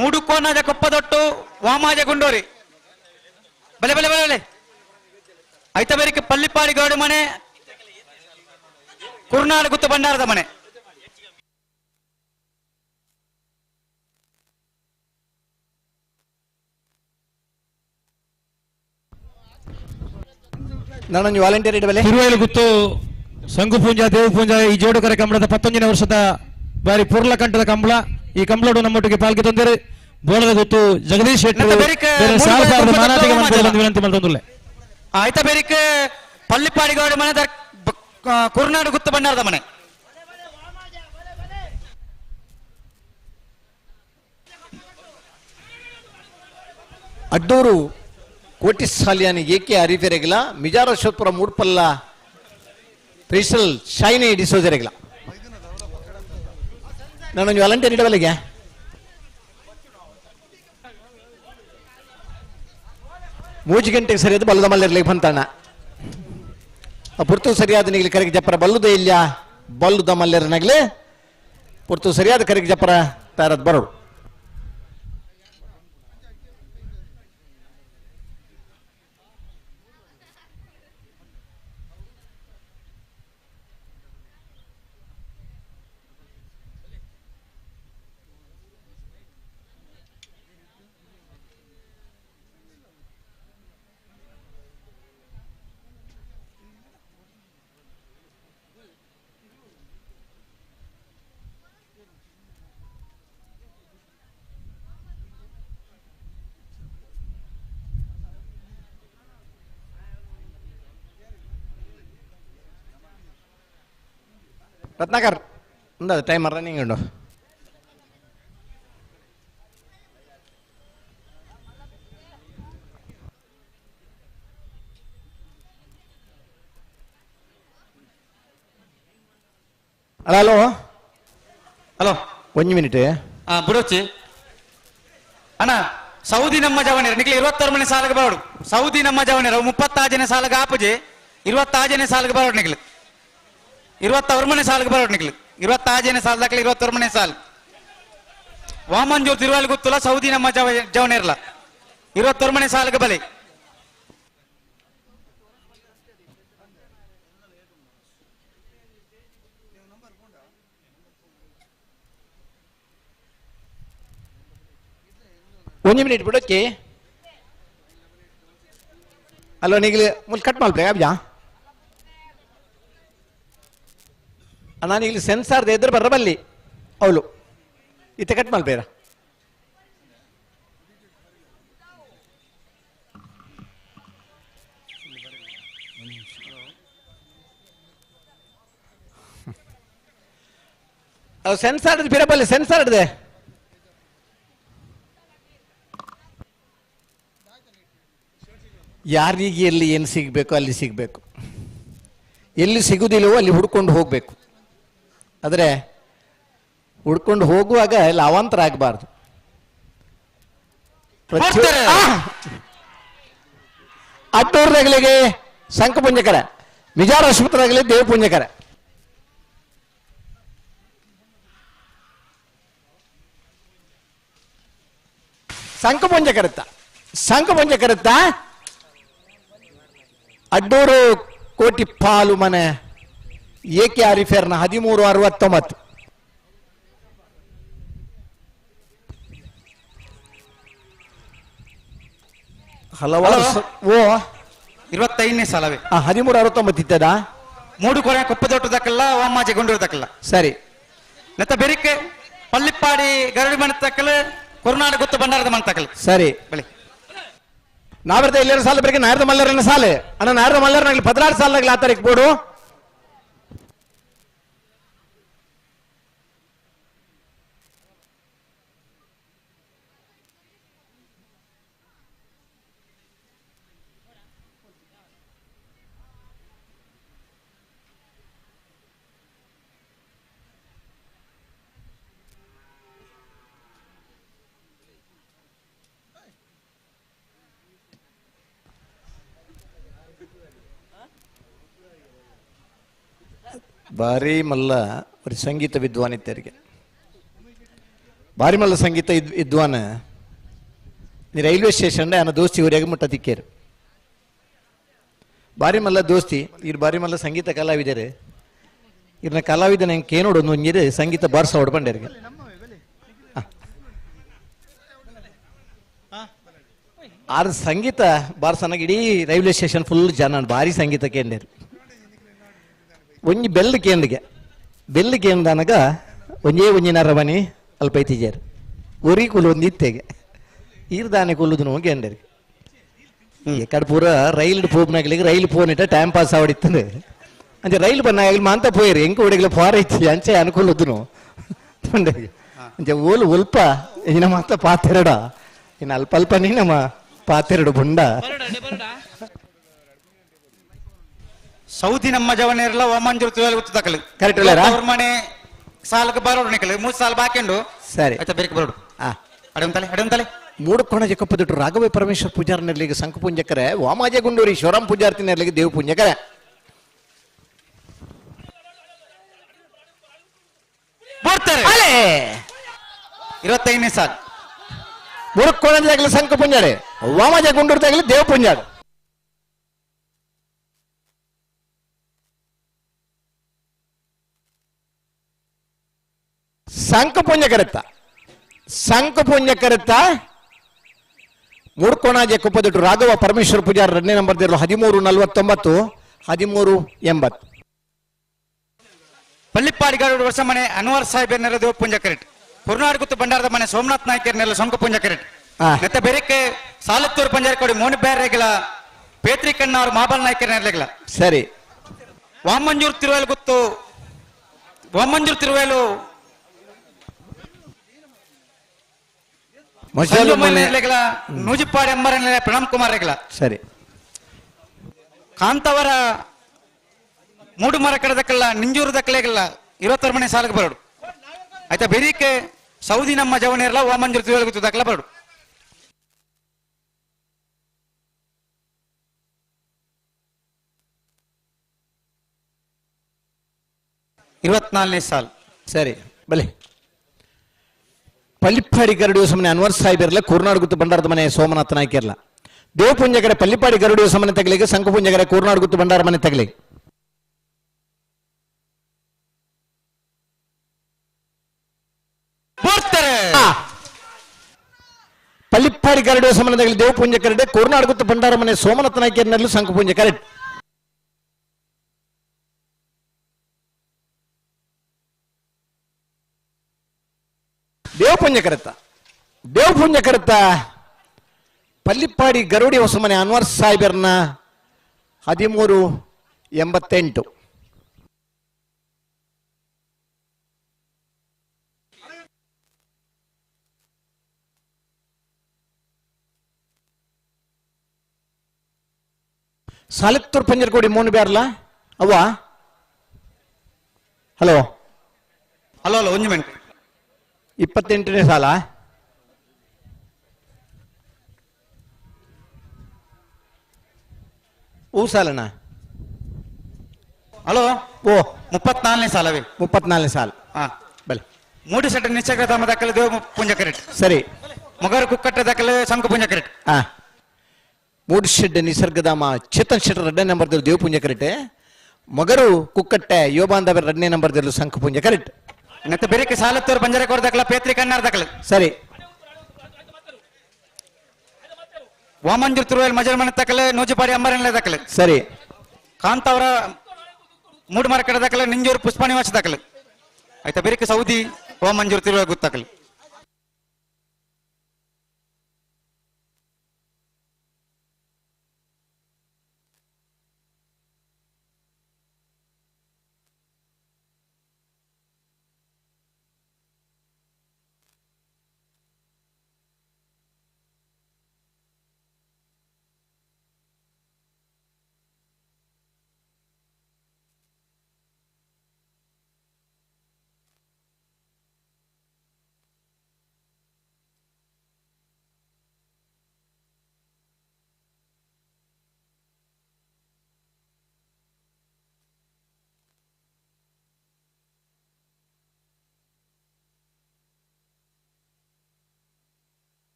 ಮೂಡು ಕೋನಾಜ ಕೊಪ್ಪದೊಟ್ಟು ವಾಮಾಜ ಗುಂಡೂರಿ ಬಲೆ ಬಲೆ ಬಲೆ ಬಲೆ. ಐತ ಬೆರಕೆ ಪಲ್ಲಿಪಾಡಿ ಗೌಡ ಮನೆ ಕುರ್ನಾಡು ಗುತ್ತು ಭಂಡಾರದ ಮನೆ. ನಾನೊಂದು ವಾಲಂಟಿಯರ್ ಇಡಬಲ್ಲೆ. ತಿರುವೈಲು ಗುತ್ತು ಸಂಗುಪೂಂಜ ದೇವಪೂಂಜ ಈ ಜೋಡುಕರೆ ಕಂಬಳದ 19ನೇ ವರ್ಷದ ಬಾರಿ ಪುರ್ಲ ಕಂಠದ ಕಂಬಳ. ಈ ಕಂಬಳೋಡು ನಮ್ಮೊಟ್ಟಿಗೆ ಪಾಲ್ಗೆ ತೊಂದರೆ ಬೋಳದ ಗುತ್ತು ಜಗದೀಶ್ ಶೆಟ್ಟಿ ಮಾನಾದಿಗೆ ವಿನಂತಿ ಮಾಡ್ತೊಂದುಲ್ಲೆ. ಆಯ್ತಾ ಬೇರಿಕೆ ಪಲ್ಲಿಪಾಡಿ ಗೌಡ ಮನೆ ಕುರ್ನಾಡು ಗುತ್ತು ಭಂಡಾರದ ಮನೆ. ಅಡ್ಡೂರು ಕೋಟಿ ಸಾಲಿಯಾನಿ ಏಕೆ ಅರಿಫೆರೆಗಿಲ್ಲ ಮಿಜಾರಶ್ವತ್ಪುರ ಮೂಡ್ಪಲ್ಲ ಪ್ರಿಸಲ್ ಶೈನಿ ಡಿಸೋಜರೆಗಿಲ್ಲ. ನಾನೊಂದು ವಾಲಂಟಿಯರ್ ಇಡಬಲ್ಲಿಗೆ. ಮೂಜು ಗಂಟೆಗೆ ಸರಿಯಾದ ಬಲ್ಲದ ಮಲ್ಲಿರ್ಲಿಕ್ಕೆ ಬಂತಾಣ ಆ ಪುರ್ತು ಸರಿಯಾದ ನಿಗಲಿ ಕರೆಗೆ ಜಪ್ಪರ ಬಲ್ಲುದ ಇಲ್ಲ ಬಲ್ಲುದ ಮಲ್ಲಿರನಗಲಿ ಪುರ್ತು ಸರಿಯಾದ ಕರೆಗೆ ಜಪ್ಪರ ತಾರದ್ ಬರೋಡು. ರತ್ನಾಕರ್ ఉందా ಟೈಮರ್ ರನ್ನಿಂಗ್ ಉಂಡು. ಹಲೋ ಹಲೋ ಒಂದು ಮಿನಿಟ್ ಬುಡೋಚಿ ಅಣ್ಣ. ಸೌದಿ ನಮ್ಮ ಜವನಿರ ನಿಕ್ಲಿ 26 ಮನೆ ಸಾಲಗೆ ಬರೋಡು. ಸೌದಿ ನಮ್ಮ ಜವನಿರ 36ನೇ ಸಾಲಗೆ ಆಪುಜಿ 26ನೇ ಸಾಲಗೆ ಬರೋಡು ನಿಕ್ಲಿ 26 ಮನೆ ಸಾಲಗೆ ಬರೋಡು ನಿಕ್ಲಿ 26ನೇ ಸಾಲ ದಾಖಲೆ 26 ಮನೆ ಸಾಲ. ವಾಮಂಜೂರು ತಿರುವಾಲಿ ಗೊತ್ತಲ್ಲ ಸೌದಿ ನಮ್ಮ ಜವನಿರಲ್ಲ 26 ಮನೆ ಸಾಲಗೆ ಬಲಿ. ಒಂದು ಮಿನಿಟ್ ಬಿಡೋಕೆ. ಹಲೋ ನಿಗಲಿ ಮುಲ್ ಕಟ್ ಮಾಡ್ಬೇಕ ಅಬ್ಜಾ. ನಾನು ಇಲ್ಲಿ ಸೆನ್ಸಾರ್ದ ಎದುರು ಬರಬಲ್ಲಿ ಅವಳು ಇತ್ತ ಕಟ್ ಮಾಡ್ಬೇಡ. ಸೆನ್ಸಾರ್ ಬಿರಬಲ್ಲಿ ಸೆನ್ಸಾರ್ ಹಿಡ್ದೆ. ಯಾರಿಗೆ ಎಲ್ಲಿ ಏನು ಸಿಗಬೇಕು ಅಲ್ಲಿ ಸಿಗಬೇಕು, ಎಲ್ಲಿ ಸಿಗುವುದಿಲ್ಲವೋ ಅಲ್ಲಿ ಹುಡ್ಕೊಂಡು ಹೋಗಬೇಕು. ಆದರೆ ಹುಡ್ಕೊಂಡು ಹೋಗುವಾಗ ಎಲ್ಲ ಅವಾಂತರ ಆಗಬಾರ್ದು. ಅಟ್ಟೂರ್ದಾಗಲಿಗೆ ಶಂಖಪುಂಜಕರ, ಮಿಜಾರ್ ಆಸ್ಪತ್ರೆಗಲಿ ದೇವಪುಂಜಕರ. ಶಂಖಪುಂಜಕರತ್ತ ಶಂಖಪುಂಜಕರತ್ತ ಅಡ್ಡೂರು ಕೋಟಿ ಪಾಲು ಮನೆ ಎ ಕೆ ಆರಿಫೇರ್ನ 1369. ಹಲವಾರು ಓ 25ನೇ ಸಾಲವೇ 1369 ಇತ್ತದ. ಮೂಡು ಕೊರೆ ಕೊಪ್ಪದೊಟ್ಟು ದಕ್ಕಲ್ಲ ವಾಮಾಜೆ ಗುಂಡೂರು ದಕ್ಕಲ್ಲ. ಸರಿ ನೆತ್ತ ಬೆರಿಕೆ ಪಲ್ಲಿಪ್ಪಾಡಿ ಗರಡಿ ಮನೆ ತಕ್ಕಲ ಕೊರುನಾಡು ಗುತ್ತು ಭಂಡಾರದ ಮನೆ ತಕ್ಕಲ. ಸರಿ ಬಳಿ ನಾವರ್ದ ಎಲ್ಲರ ಸಾಲ ಬರಿಗೆ ನಾರದ ಮಲ್ಲರನ್ನ ಸಾಲೆ ಅಣ್ಣ ನಾರದ ಮಲ್ಲರನಾಗಲಿ 16 ಸಾಲನಾಗಲಿ ಆ ತಾರೀಕು ಬೋಡು. ಬಾರಿ ಮಲ್ಲ ஒரு ಸಂಗೀತ ವಿದ್ವಾನ್ ಇತ್ತರಿಗೆ ಬಾರಿ ಮಲ್ಲ ಸಂಗೀತ ವಿದ್ವಾನ್ ನೀ ರೈಲ್ವೆ ಸ್ಟೇಷನ್ ಅನ್ನ ದೋಸ್ತಿ ಊರಿಗೆ ಮುಟ್ಟ ತಿಕ್ಕೇರು ಬಾರಿ ಮಲ್ಲ ದೋಸ್ತಿ ಇರ್ ಬಾರಿ ಮಲ್ಲ ಸಂಗೀತ ಕಲಾವಿದರೆ ಇರ್ನ ಕಲಾವಿದನ ಹೆಂಗೆ ನೋಡು ಒಂಜಿರು ಸಂಗೀತ ಬಾರ್ಸ ಹೊಡ್ಬಂಡೇರಿಗೆ ಆರ್ ಸಂಗೀತ ಬಾರ್ಸನಾಗ ಇಡೀ ರೈಲ್ವೆ ಸ್ಟೇಷನ್ ಫುಲ್ ಜನ ಭಾರಿ ಸಂಗೀತ ಕೇಂದ್ರ ಒಂಜಿ ಬೆಲ್ ಕೇಂದ್ರಗೆ ಬೆಲ್ ಕೇಂದ್ರನಗ ಒಂಜೇ ಒಂಜಿನ ರವನಿ ಅಲ್ಪ ಐತಿಜಾರು ಒರಿ ಕುಲು ಒಂದು ಇತ್ತೆಗೆ ಈರ್ದಾನೆ ಕುಲ್ಲುದು ನೋವು ಕೇಂದ್ರಿಗೆ ಎಕಡೆ ಪೂರ ರೈಲ್ ಪೋಪ್ನಾಗ್ಲಿಗೆ ರೈಲ್ ಫೋನ್ ಇಟ್ಟ ಟೈಮ್ ಪಾಸ್ ಆವಡಿತ್ತಂದ್ರೆ ಅಂಚೆ ರೈಲ್ ಬನ್ನಾಗಲಿ ಮಾಂತ ಪೋಯಿರಿ ಎಂಕ ಹುಡುಗಲ ಫಾರ್ ಐತಿ ಅಂಚೆ ಅನುಕೂಲದ್ದು ತೊಂಡೆಗೆ ಅಂಚೆ ಓಲು ಒಲ್ಪ ಇನ್ನ ಮಾತ ಪಾತೆರಡ ಇನ್ನು ಅಲ್ಪ ಅಲ್ಪನೇ ನಮ್ಮ ಪಾತೆರಡು ಬುಂಡ. ಸೌದಿ ನಮ್ಮ ಜವನೇರ್ಲ ಒಮ್ಮಂಜೂರು ತುವಲ್ ಗೊತ್ತು ತಕಲು ಕರೆಕ್ಟ್ ಅಲ್ಲ ಅವ್ರ ಮನೆ ಸಾಲಕ್ಕೆ ಬರೋಡು ನಿಕಲು 3 ಸಾಲ ಬಾಕಿ ಉಂಡು. ಸರಿ ಆಯ್ತಾ ಬೇರೆ ಬರೋಡು. ಅಡಂತಲೆ ಅಡಂತಲೆ ಮೂಡುಕೋಣ ಜಕ್ಕಪ್ಪದಿಟ್ಟು ರಾಘವ ಪರಮೇಶ್ವರ ಪೂಜಾರನೆರ್ಲಿಗೆ ಸಂಕಪುಂಜಕರೆ ವಾಮಾಜೆ ಗುಂಡೂರಿ ಶಿವರಾಮ್ ಪೂಜಾರ್ತಿನೆರ್ಲಿಗೆ ದೇವ ಪುಂಜಕರೆ ಬರ್ತಾರೆ 25ನೇ ಸಾಲ ಮೂಡುಕೋಣದಾಗಲಿ ಸಂಕಪುಂಜಾಡೆ ವಾಮಾಜೆ ಗುಂಡೂರ್ದಾಗಲಿ ದೇವ ಪುಂಜಾಡ. ಸಂಕಪುಂಜ ಕರೆತ್ತ ಮೂಡ್ಕೋಣಾಜೆ ಕುಪ್ಪದಿಟ್ಟು ರಾಘವ ಪರಮೇಶ್ವರ ಪೂಜಾರ 2ನೇ ನಂಬರ್ 1349 1380. ಪಳ್ಳಿಪ್ಪಾಡಿಗಾಡು ವರ್ಷ ಮನೆ ಅನ್ವರ್ ಸಾಹೇಬ್ ದೇವ ಪುಂಜ ಕರೆಟ್ ಪುರ್ನಾಡ್ ಗುತ್ತು ಭಂಡಾರದ ಮನೆ ಸೋಮನಾಥ್ ನಾಯ್ಕರ್ನೆಲ್ಲ ಸೊಂಕ ಪುಂಜ ಕರೆಟ್ ಮತ್ತೆ ಬೆರಕೆ ಸಾಲತ್ತೂರು ಪಂಜಾರ ಕೊಡಿ ಮೋನಿ ಬ್ಯಾರೆಗಿಲ ಪೇತ್ರಿ ಕಣ್ಣಾರು ಮಾಬಲ್ ನಾಯ್ಕರ್ನೆಲ್ಲ. ಸರಿ ವಾಮಂಜೂರ್ ತಿರುವೇಲು ಗುತ್ತು ವಾಮಂಜೂರ್ ತಿರುವೇಲು ನೂಜಿಪ್ಪಾಡಿ ಅಂಬರನೆಲ್ಲ ಪ್ರಣಮ್ ಕುಮಾರ್ ರೆಗ್ಲ. ಸರಿ ಕಾಂತವರ ಮೂಡುಮರ ಕಡದಕ್ಕಲ್ಲ ನಿಂಜೂರು ದಕ್ಕಲೆಗಲ್ಲ 26 ಮನೆ ಸಾಲಕ್ಕೆ ಬರೋಡು. ಆಯ್ತಾ ಬೆರಿಕೆ ಸೌದಿ ನಮ್ಮ ಜವನೇರ್ಲ ವಾಮಂಜೂರು ತಿರುವೇಲು ಗುತ್ತು ದಕ್ಕಲ ಬರೋಡು. 24ನೇ ಸಾಲ್. ಸರಿ ಬಲೆ ಪಳ್ಳಿಪ್ಪಾಡಿ ಗರುಡು ಸಮನೆ ಅನ್ವರ್ ಸಾಹೇಬ್ ಇರಲ್ಲ ಕೂರ್ನಾಡ್ ಗುತ್ತು ಭಂಡಾರದ ಮನೆ ಸೋಮನಾಥ ನಾಯ್ಕ ಇರಲ್ಲ ದೇವಪುಂಜಕರೆ ಪಳ್ಳಿಪ್ಪಾಡಿ ಗರುಡು ಸಮನೆ ತಗಲಿಗೆ ಸಂಕಪುಂಜಕರೆ ಕೂರ್ನಾಡ್ ಗುತ್ತು ಭಂಡಾರ ಮನೆ ತಗಲಿ. ಪಳ್ಳಿಪ್ಪಾಡಿ ಗರುಡು ಸಮನೆ ತಗಲಿ ದೇವಪುಂಜ ಕರಡೆ ಕೂರ್ನಾಡ್ ಗುತ್ತು ಭಂಡಾರ ಮನೆ ಸೋಮನಾಥ ನಾಯ್ಕರ್ನಲ್ಲೂ ಸಂಕಪುಂಜ ಕರೆಕ್ಟ್. ದೇವಪುಂಜ ಕರೆತ ಪಲ್ಲಿಪ್ಪಾಡಿ ಗರುಡಿ ಹೊಸಮನೆ ಅನ್ವರ್ ಸಾಹೇಬರ್ನ 1388. ಸಾಲತ್ತೂರ್ ಪಂಜರ್ಕೋಡಿ ಮೋನ್ ಬ್ಯಾರ್ಲ ಅವ್ವ. ಹಲೋ ಹಲೋ ಹಲೋ ಒಂದು ಮಿನಿಟ್. 28ನೇ ಸಾಲ. ಹೂ ಸಾಲಣ್ಣ. ಹಲೋ ಓ 34ನೇ ಸಾಲವೇ 34ನೇ ಸಾಲ. ಹಾ ಬಲೆ ಮೂಡಿ ಸೆಟ್ ನಿಶ್ಚಯ ದಾಖಲೆ ದೇವ ಪುಂಜ ಕರೆಟ್. ಸರಿ ಮೊಗರು ಕುಕ್ಕಟ್ಟೆ ದಾಖಲೆ ಶಂಕು ಪುಂಜ ಕರೆಟ್. ಹಾ ಮೂಡುಶೆಡ್ ನಿಸರ್ಗಧಾಮ ಚೇತನ್ ಶೆಟ್ಟರ್ 2ನೇ ನಂಬರ್ ದೇವ ಪುಂಜ ಕರೆಟ್. ಮೊಗರು ಕುಕ್ಕಟ್ಟೆ ಯೋಬಾಂಧವ 2ನೇ ನಂಬರ್ ಶಂಕು ಪುಂಜ ಕರೆಟ್. ಮತ್ತೆ ಬೆರಕೆ ಸಾಲತ್ತೂರು ಬಂಜಾರ ಕೊಡ ದಾಖಲ ಪೇತ್ರಿ ಕಣ್ಣಾರ್ ದಾಖಲೆ. ಸರಿ ವಾಮಂಜೂರ್ ತಿರುವೇಲ್ ಮಜಲ್ ಮನೆ ದಾಖಲೆ ನೂಜಿಪಾಡಿ ಅಂಬರನ್ಲೆ ದಾಖಲೆ. ಸರಿ ಕಾಂತಾವರ ಮೂಡುಮರ ಕಡೆ ದಾಖಲೆ ನಿಂಜೂರು ಪುಷ್ಪ ನಿವಾಸ ದಾಖಲೆ. ಆಯ್ತಾ ಬೆರಕೆ ಸೌದಿ ವಾಮಂಜೂರ್ ತಿರುವೇಲ್ ಗೊತ್ತಾಕಲಿ.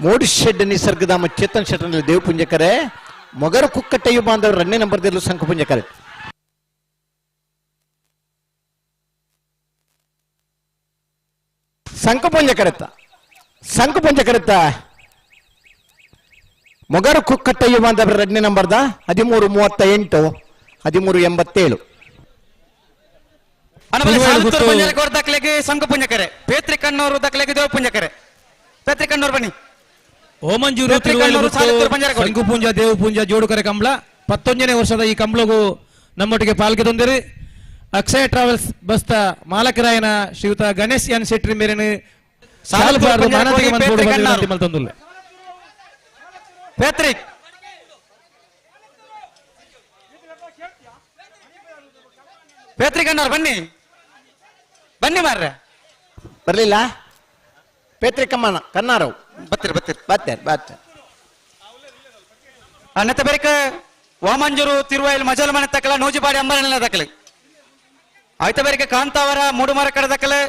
ಮೋಡಿಶೆಡ್ ನಿಸರ್ಗಧಾಮ ಚೇತನ್ ಶೆಟ್ಟನಲ್ಲಿ ದೇವಪುಂಜಕರೆ ಮೊಗರು ಕುಕ್ಕಟ್ಟೆಯು ಬಾಂಧವರು 2ನೇ ನಂಬರ್ದಲ್ಲಿ ಸಂಕುಪುಂಜಕರೆ. ಸಂಕುಪುಂಜಕರೆತ್ತ ಸಂಕುಪುಂಜಕರೆತ್ತ ಮೊಗರು ಕುಕ್ಕಟ್ಟೆಯು ಬಾಂಧವರು 2ನೇ ನಂಬರ್ದ 13:38 13:87. ಸಂಕುಪುಂಜಕರೆ ಪೇತ್ರಿ ಕಣ್ಣೂರು ದಾಖಲೆಗೆ ದೇವಪುಂಜಕರೆ ಪೇತ್ರಿ ಕಣ್ಣೂರು ಬನ್ನಿ. ಓಮಂಜೂರು ಸಂಕುಪುಂಜ ದೇವಪುಂಜ ಜೋಡುಕರೆ ಕಂಬಳ 19ನೇ ವರ್ಷದ ಈ ಕಂಬಳಗೂ ನಮ್ಮೊಟ್ಟಿಗೆ ಪಾಲ್ಗೆ ತಂದಿರಿ. ಅಕ್ಷಯ ಟ್ರಾವೆಲ್ಸ್ ಬಸ್ತ ಮಾಲಕರಾಯನ ಶ್ರೀಯುತ ಗಣೇಶ್ ಎನ್ ಶೆಟ್ಟಿ ಮೇರೆನ ಪೇತ್ರಿ ಕಣ್ಣೂರು ಬನ್ನಿ ಬನ್ನಿ ಮಾರ್ರೆ. ಬರ್ಲಿಲ್ಲ ಪೇತ್ರಿ ಕಮ್ಮನ ಕನ್ನಾರವ್ ಬತ್ತಿರ ಬತ್ತಿರ ಬತ್ತಾರೆ ಬತ್ತಾರೆ. ಅನ್ನತ ಬೇಕ ವಾಮಂಜೂರು ತಿರುವಾಯಿಲ್ ಮಜಲ್ ಮನೆ ತಕಲ ನೂಜಿಪಾಡಿ ಅಂಬರನೆಲ್ಲ ದಕ್ಕಲೆ ಆಯ್ತ ಬೇರೆ ಕಾಂತಾವರ ಮೂಡುಮರ ಕಡೆ ದಕ್ಕಲೆ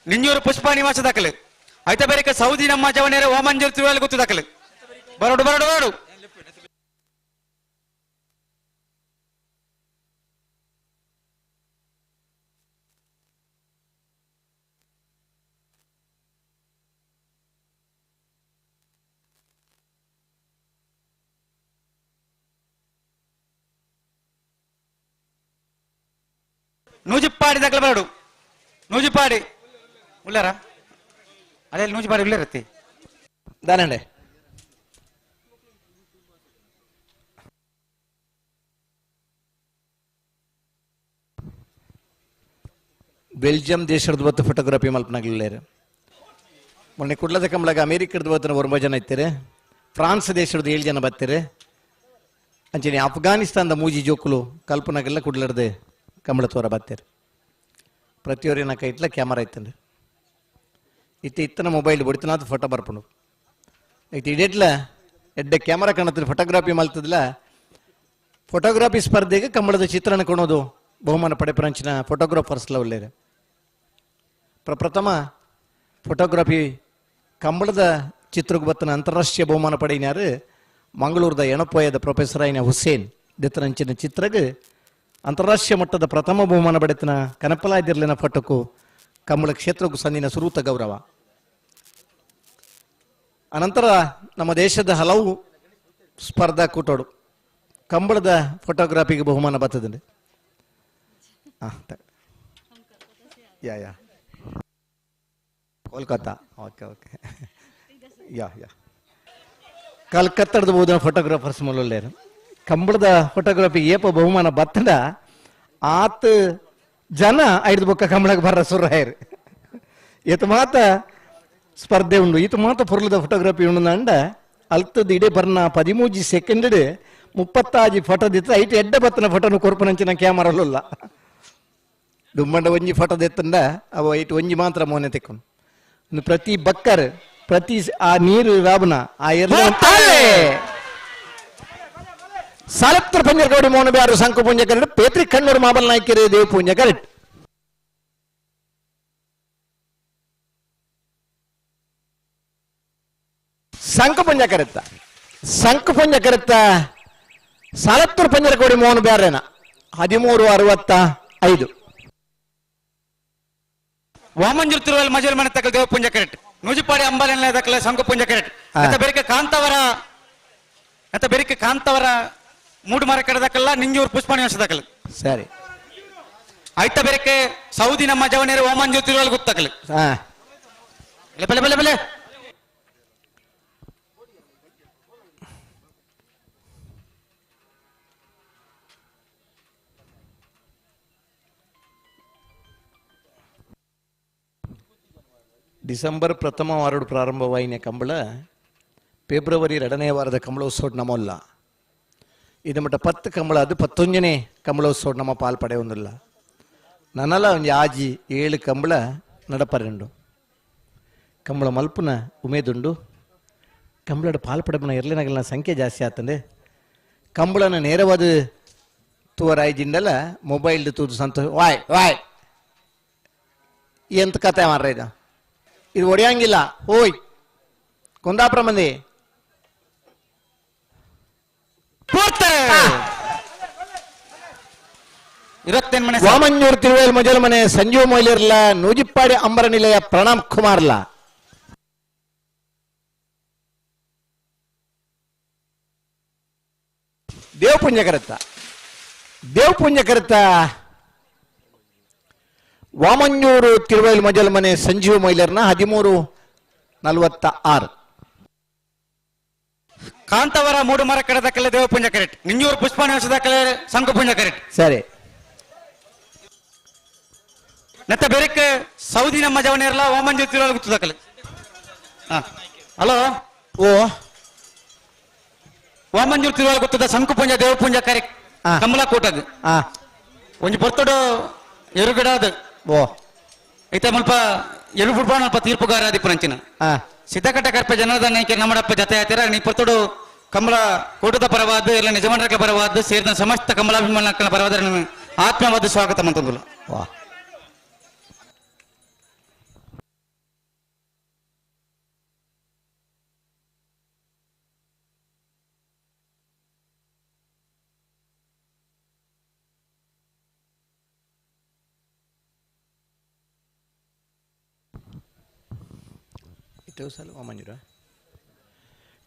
ನಿಂಜೂರು ಪುಷ್ಪ ನಿವಾಸ ದಾಖಲೆ ಆಯ್ತ ಬೇರೆ ಸೌದಿ ನಮ್ಮ ಜವನೇರ ವಾಮಂಜೂರು ತಿರುವಾಯಿಲ್ ಗೊತ್ತು ದಾಖಲೆ. ಬರೋಡು ಬರೋಡು ಬರೋಡು. ನೂಜಿಪ್ಪಾಡಿ ದಾಖಲೆ ಬರಡು ನೂಜಿಪ್ಪಾಡಿ ಉಳ್ಳಾರ ಅದೇ ನೂಜಿಪಾಡಿ ಉಳ್ಳಾರತ್ತಿ ದಾನಂಡೆ ಬೆಲ್ಜಿಯಂ ದೇಶದ ಬತ್ತು ಫೋಟೋಗ್ರಫಿ ಮಲ್ಪನಾಗ್ಲಿಲ್ಲೇರು. ಮೊನ್ನೆ ಕುಡ್ಲದ ಕಂಬಳಗ ಅಮೇರಿಕದ ಬತ್ತನ 9 ಜನ ಇತ್ತಾರೆ, ಫ್ರಾನ್ಸ್ ದೇಶದ 7 ಜನ ಬತ್ತಾರೆ, ಅಂಚನೆ ಅಫ್ಘಾನಿಸ್ತಾನದ ಮೂಜಿ ಜೋಕುಲು ಕಲ್ಪನಾಗೆಲ್ಲ ಕುಡ್ಲರ್ದೆ ಕಂಬಳ ತೋರ ಬತ್ತಾರೆ. ಪ್ರತಿಯೊರಿನ ಕೈಟ್ಲ ಕ್ಯಾಮರಾ ಇತ್ತಂದ್ರೆ ಇತ್ತ ಇತ್ತನ ಮೊಬೈಲ್ ಬಡಿತನಾದ ಫೋಟೋ ಬರ್ಪುಂಡು. ಇತ್ತು ಇಡೆಟ್ಲ ಎಡ್ಡೆ ಕ್ಯಾಮರಾ ಕಾಣುತ್ತೆ ಫೋಟೋಗ್ರಫಿ ಮಲ್ತದಲ್ಲ. ಫೋಟೋಗ್ರಫಿ ಸ್ಪರ್ಧೆಗೆ ಕಂಬಳದ ಚಿತ್ರಣ ಕೊಡೋದು ಬಹುಮಾನ ಪಡೆಪರಂಚಿನ ಫೋಟೋಗ್ರಾಫರ್ಸ್ಲ ಒಳ್ಳೆಯರು. ಪ್ರಪ್ರಥಮ ಫೋಟೋಗ್ರಫಿ ಕಂಬಳದ ಚಿತ್ರಕ್ಕೆ ಬತ್ತನ ಅಂತಾರಾಷ್ಟ್ರೀಯ ಬಹುಮಾನ ಪಡೆಯಿನಾರು ಮಂಗಳೂರದ ಎಣಪೋಯದ ಪ್ರೊಫೆಸರ್ ಆಯ್ನ ಹುಸೇನ್ ದಿತ್ತನಂಚಿನ ಚಿತ್ರಗೆ ಅಂತಾರಾಷ್ಟ್ರೀಯ ಮಟ್ಟದ ಪ್ರಥಮ ಬಹುಮಾನ ಪಡೆತನ ಕನಪಲಾದಿರ್ಲಿನ ಫೋಟೋಕ್ಕೂ ಕಂಬಳ ಕ್ಷೇತ್ರಕ್ಕೂ ಸಂದಿನ ಸುರೂತ ಗೌರವ. ಅನಂತರ ನಮ್ಮ ದೇಶದ ಹಲವು ಸ್ಪರ್ಧಾ ಕೂಟೋಡು ಕಂಬಳದ ಫೋಟೋಗ್ರಫಿಗೆ ಬಹುಮಾನ ಬರ್ತದೆ. Yeah yeah Kolkata okay okay yeah yeah ಕಲ್ಕತ್ತಾದ ಬೋಧನ ಫೋಟೋಗ್ರಾಫರ್ಸ್ ಮೂಲಲ್ಲೇರು ಕಂಬಳದ ಫೋಟೋಗ್ರಫಿ ಏಪ ಬಹುಮಾನ ಬತ್ತದ ಆತ ಜನ ಐದು ಬೊಕ್ಕ ಕಂಬಳಕ್ಕೆ ಬರ್ರ ಸುರಾಯರು. ಈತ ಮಾತ ಸ್ಪರ್ಧೆ ಉಂಡು ಈತ ಮಾತ ಪೊರ್ಲದ ಫೋಟೋಗ್ರಫಿ ಉಂಡು ಅಂಡ ಅಲ್ತದ ಇಡೇ ಬರ್ನ 13 ಸೆಕೆಂಡ್ 36 ಫೋಟೋ ದಿತ್ತ ಐಟ್ ಎಡ್ಡ ಬತ್ತನ ಫೋಟೋನು ಕೊರ್ಪನಂಚಿನ ಕ್ಯಾಮರಲ್ಲ ದುಮ್ಮಂಡ ಒಂಜಿ ಫೋಟೋ ದೆತ್ತಂಡ ಅವ ಐಟ್ ಒಂಜಿ ಮಾತ್ರ ಮೋನೆ ತೆಕ್ಕೊಂಡು ಪ್ರತಿ ಬಕ್ಕರ್ ಪ್ರತಿ ಆ ನೀರು ರಾಬನ ಆ ಎಲ್ಲ ಸಾಲತ್ರ ಪಂಜರಗೌಡಿ ಮೋಹನ ಬ್ಯಾರು ಸಂಕು ಪುಂಜ ಕರೆಟ್ ಪೇತ್ರಿ ಕಣ್ಣೂರು ಮಾಬಲ್ ನಾಯ್ಕರು ದೇವ ಪುಂಜ ಕರೆಟ್. ಸಂಕು ಪುಂಜ ಕರೆತ್ತ ಸಂಕು ಪುಂಜ ಕರೆತ್ತ ಸಾಲತ್ತೂರು ಪಂಜರಗೌಡಿ ಮೋಹನ ಬ್ಯಾರೇನ 13:65. ವಾಮಂಜೂರು ತಿರುವಲ್ ಮಜಲ್ ಮನೆ ತಕಲ್ ದೇವ ಪುಂಜ ಕರೆಟ್ ನೂಜಿಪಾಡಿ ಅಂಬಾಲೆಲ್ಲ ದಾಖಲೆ ಸಂಕು ಪುಂಜ ಕರೆಟ್ ಅಂತ ಬೇರೆ ಕಾಂತಾವರ ಅಂತ ಬೇರೆ ಕಾಂತಾವರ ಮೂಡು ಮರ ಕಡೆ ದಾಖಲ ನಿಂಜೂರು ಪುಷ್ಪ ನಿವಾಸ ದಾಖಲೆ. ಸರಿ ಆಯ್ತಾ ಬೇರೆ ಸೌದಿ ನಮ್ಮ ಜವನೇರು ವಾಮಂಜೂರು ತಿರುವಲ್ ಗೊತ್ತಾಗಲಿ ಬಲೆ ಬಲೆ ಬಲೆ. ಡಿಸೆಂಬರ್ ಪ್ರಥಮ ವಾರಡು ಪ್ರಾರಂಭವಾಯಿನ ಕಂಬಳ ಫೆಬ್ರವರಿ 2ನೇ ವಾರದ ಕಂಬಳೋತ್ಸವ ನಮ್ಮಲ್ಲ. ಇದು ಮಟ್ಟ 10 ಕಂಬಳ ಅದು 11ನೇ ಕಂಬಳೋತ್ಸವ ನಮ್ಮ ಪಾಲ್ ಪಡೆಯೊಂದಿಲ್ಲ. ನನ್ನಲ್ಲ ಒಂದು ಆಜಿ 7 ಕಂಬಳ ನಡಪರೆಂಡು ಕಂಬಳ ಮಲ್ಪುನ ಉಮೇದುಂಡು ಕಂಬಳದ ಪಾಲ್ ಪಡೆಪನ ಇರಲಿನಗಲಿನ ಸಂಖ್ಯೆ ಜಾಸ್ತಿ ಆತಂದೆ. ಕಂಬಳನ ನೇರವಾದ ತೂವರಾಯ್ದಿಂಡಲ್ಲ ಮೊಬೈಲ್ ತೂದು ಸಂತೋಷ ವಾಯ್ ವಾಯ್ ಎಂತ ಕತೆ ಮಾರ್ರ ಇದು ಇದು ಒಡೆಯಂಗಿಲ್ಲ ಹೋಯ್ ಕುಂದಾಪುರ ಮಂದಿ ವಾಮಂಜೂರು ತಿರುವೇಲ್ ಮೊಜಲ್ ಮನೆ ಸಂಜೀವ್ ಮೊಯ್ಲಿರ್ಲ ನೂಜಿಪ್ಪಾಡಿ ಅಂಬರ ನಿಲಯ ಪ್ರಣಾಮ್ ಕುಮಾರ್ಲ ದೇವಪುಂಜ ಕರತ್ತ ವಾಮಂಜೂರು ತಿರುವೇಲ್ ಮೊಜಲ್ ಮನೆ ಸಂಜೀವ್ ಮೊಯ್ಲರ್ನ 13:46. ಕಾಂತವರ ಮೂಡು ಮರ ಕಡದ ಕಲೆ ದೇವಪುಂಜ ಕರೆಕ್ಟ್. ನಿಂಜೂರು ಪುಷ್ಪಾನಿವಾಸದ ಕಲೆ ಸಂಕುಪುಂಜ ಕರೆಕ್ಟ್. ಸರಿ. ನೆತ್ತ ಬೆರಕ್ ಸೌದಿ ನಮ್ಮ ಜವನೇರ್ಲ ವಾಮಂಜೂರು ತಿರುವೇಲ್ ಗುತ್ತದ ಕಲೆ. ಹಲೋ ಓ ವಾಮಂಜೂರು ತಿರುವೇಲ್ ಗುತ್ತದ ಸಂಕುಪುಂಜ ದೇವಪುಂಜ ಕರೆಕ್ಟ್ ಕಮಲ ಕೂಟಗ್ ಒಂಜಿ ಪೊರ್ತಡು ಎರುಗಡಾದ ಓ ಐತೆ ಮಲ್ಪ ಎರು ಫುಟ್ಬಾಲ್ ಅಲ್ಪ ತೀರ್ಪುಗಾರ ಆದಿಪ್ಪುನಂಚಿನ ಸಿದ್ದಕಟ್ಟ ಕರ್ಪ ಜನಾರ್ದನ ನಾಯ್ಕ ನಮ್ಮಡಪ್ಪ ಜತೆ ಆಯ್ತಾರ. ನೀ ಪೊರ್ತಡು ಕಮಲ ಕೂಟದ ಪರವಾದ ಇಲ್ಲ ನಿಜಮಂಡಲಕ್ಕೆ ಪರವಾದ ಸೇರಿದ ಸಮಸ್ತ ಕಮಲಾಭಿಮಾನಕ್ಕನ ಪರವಾದ ಆತ್ಮವಾದ ಸ್ವಾಗತ ಮಂತಂದುಲ್ಲ.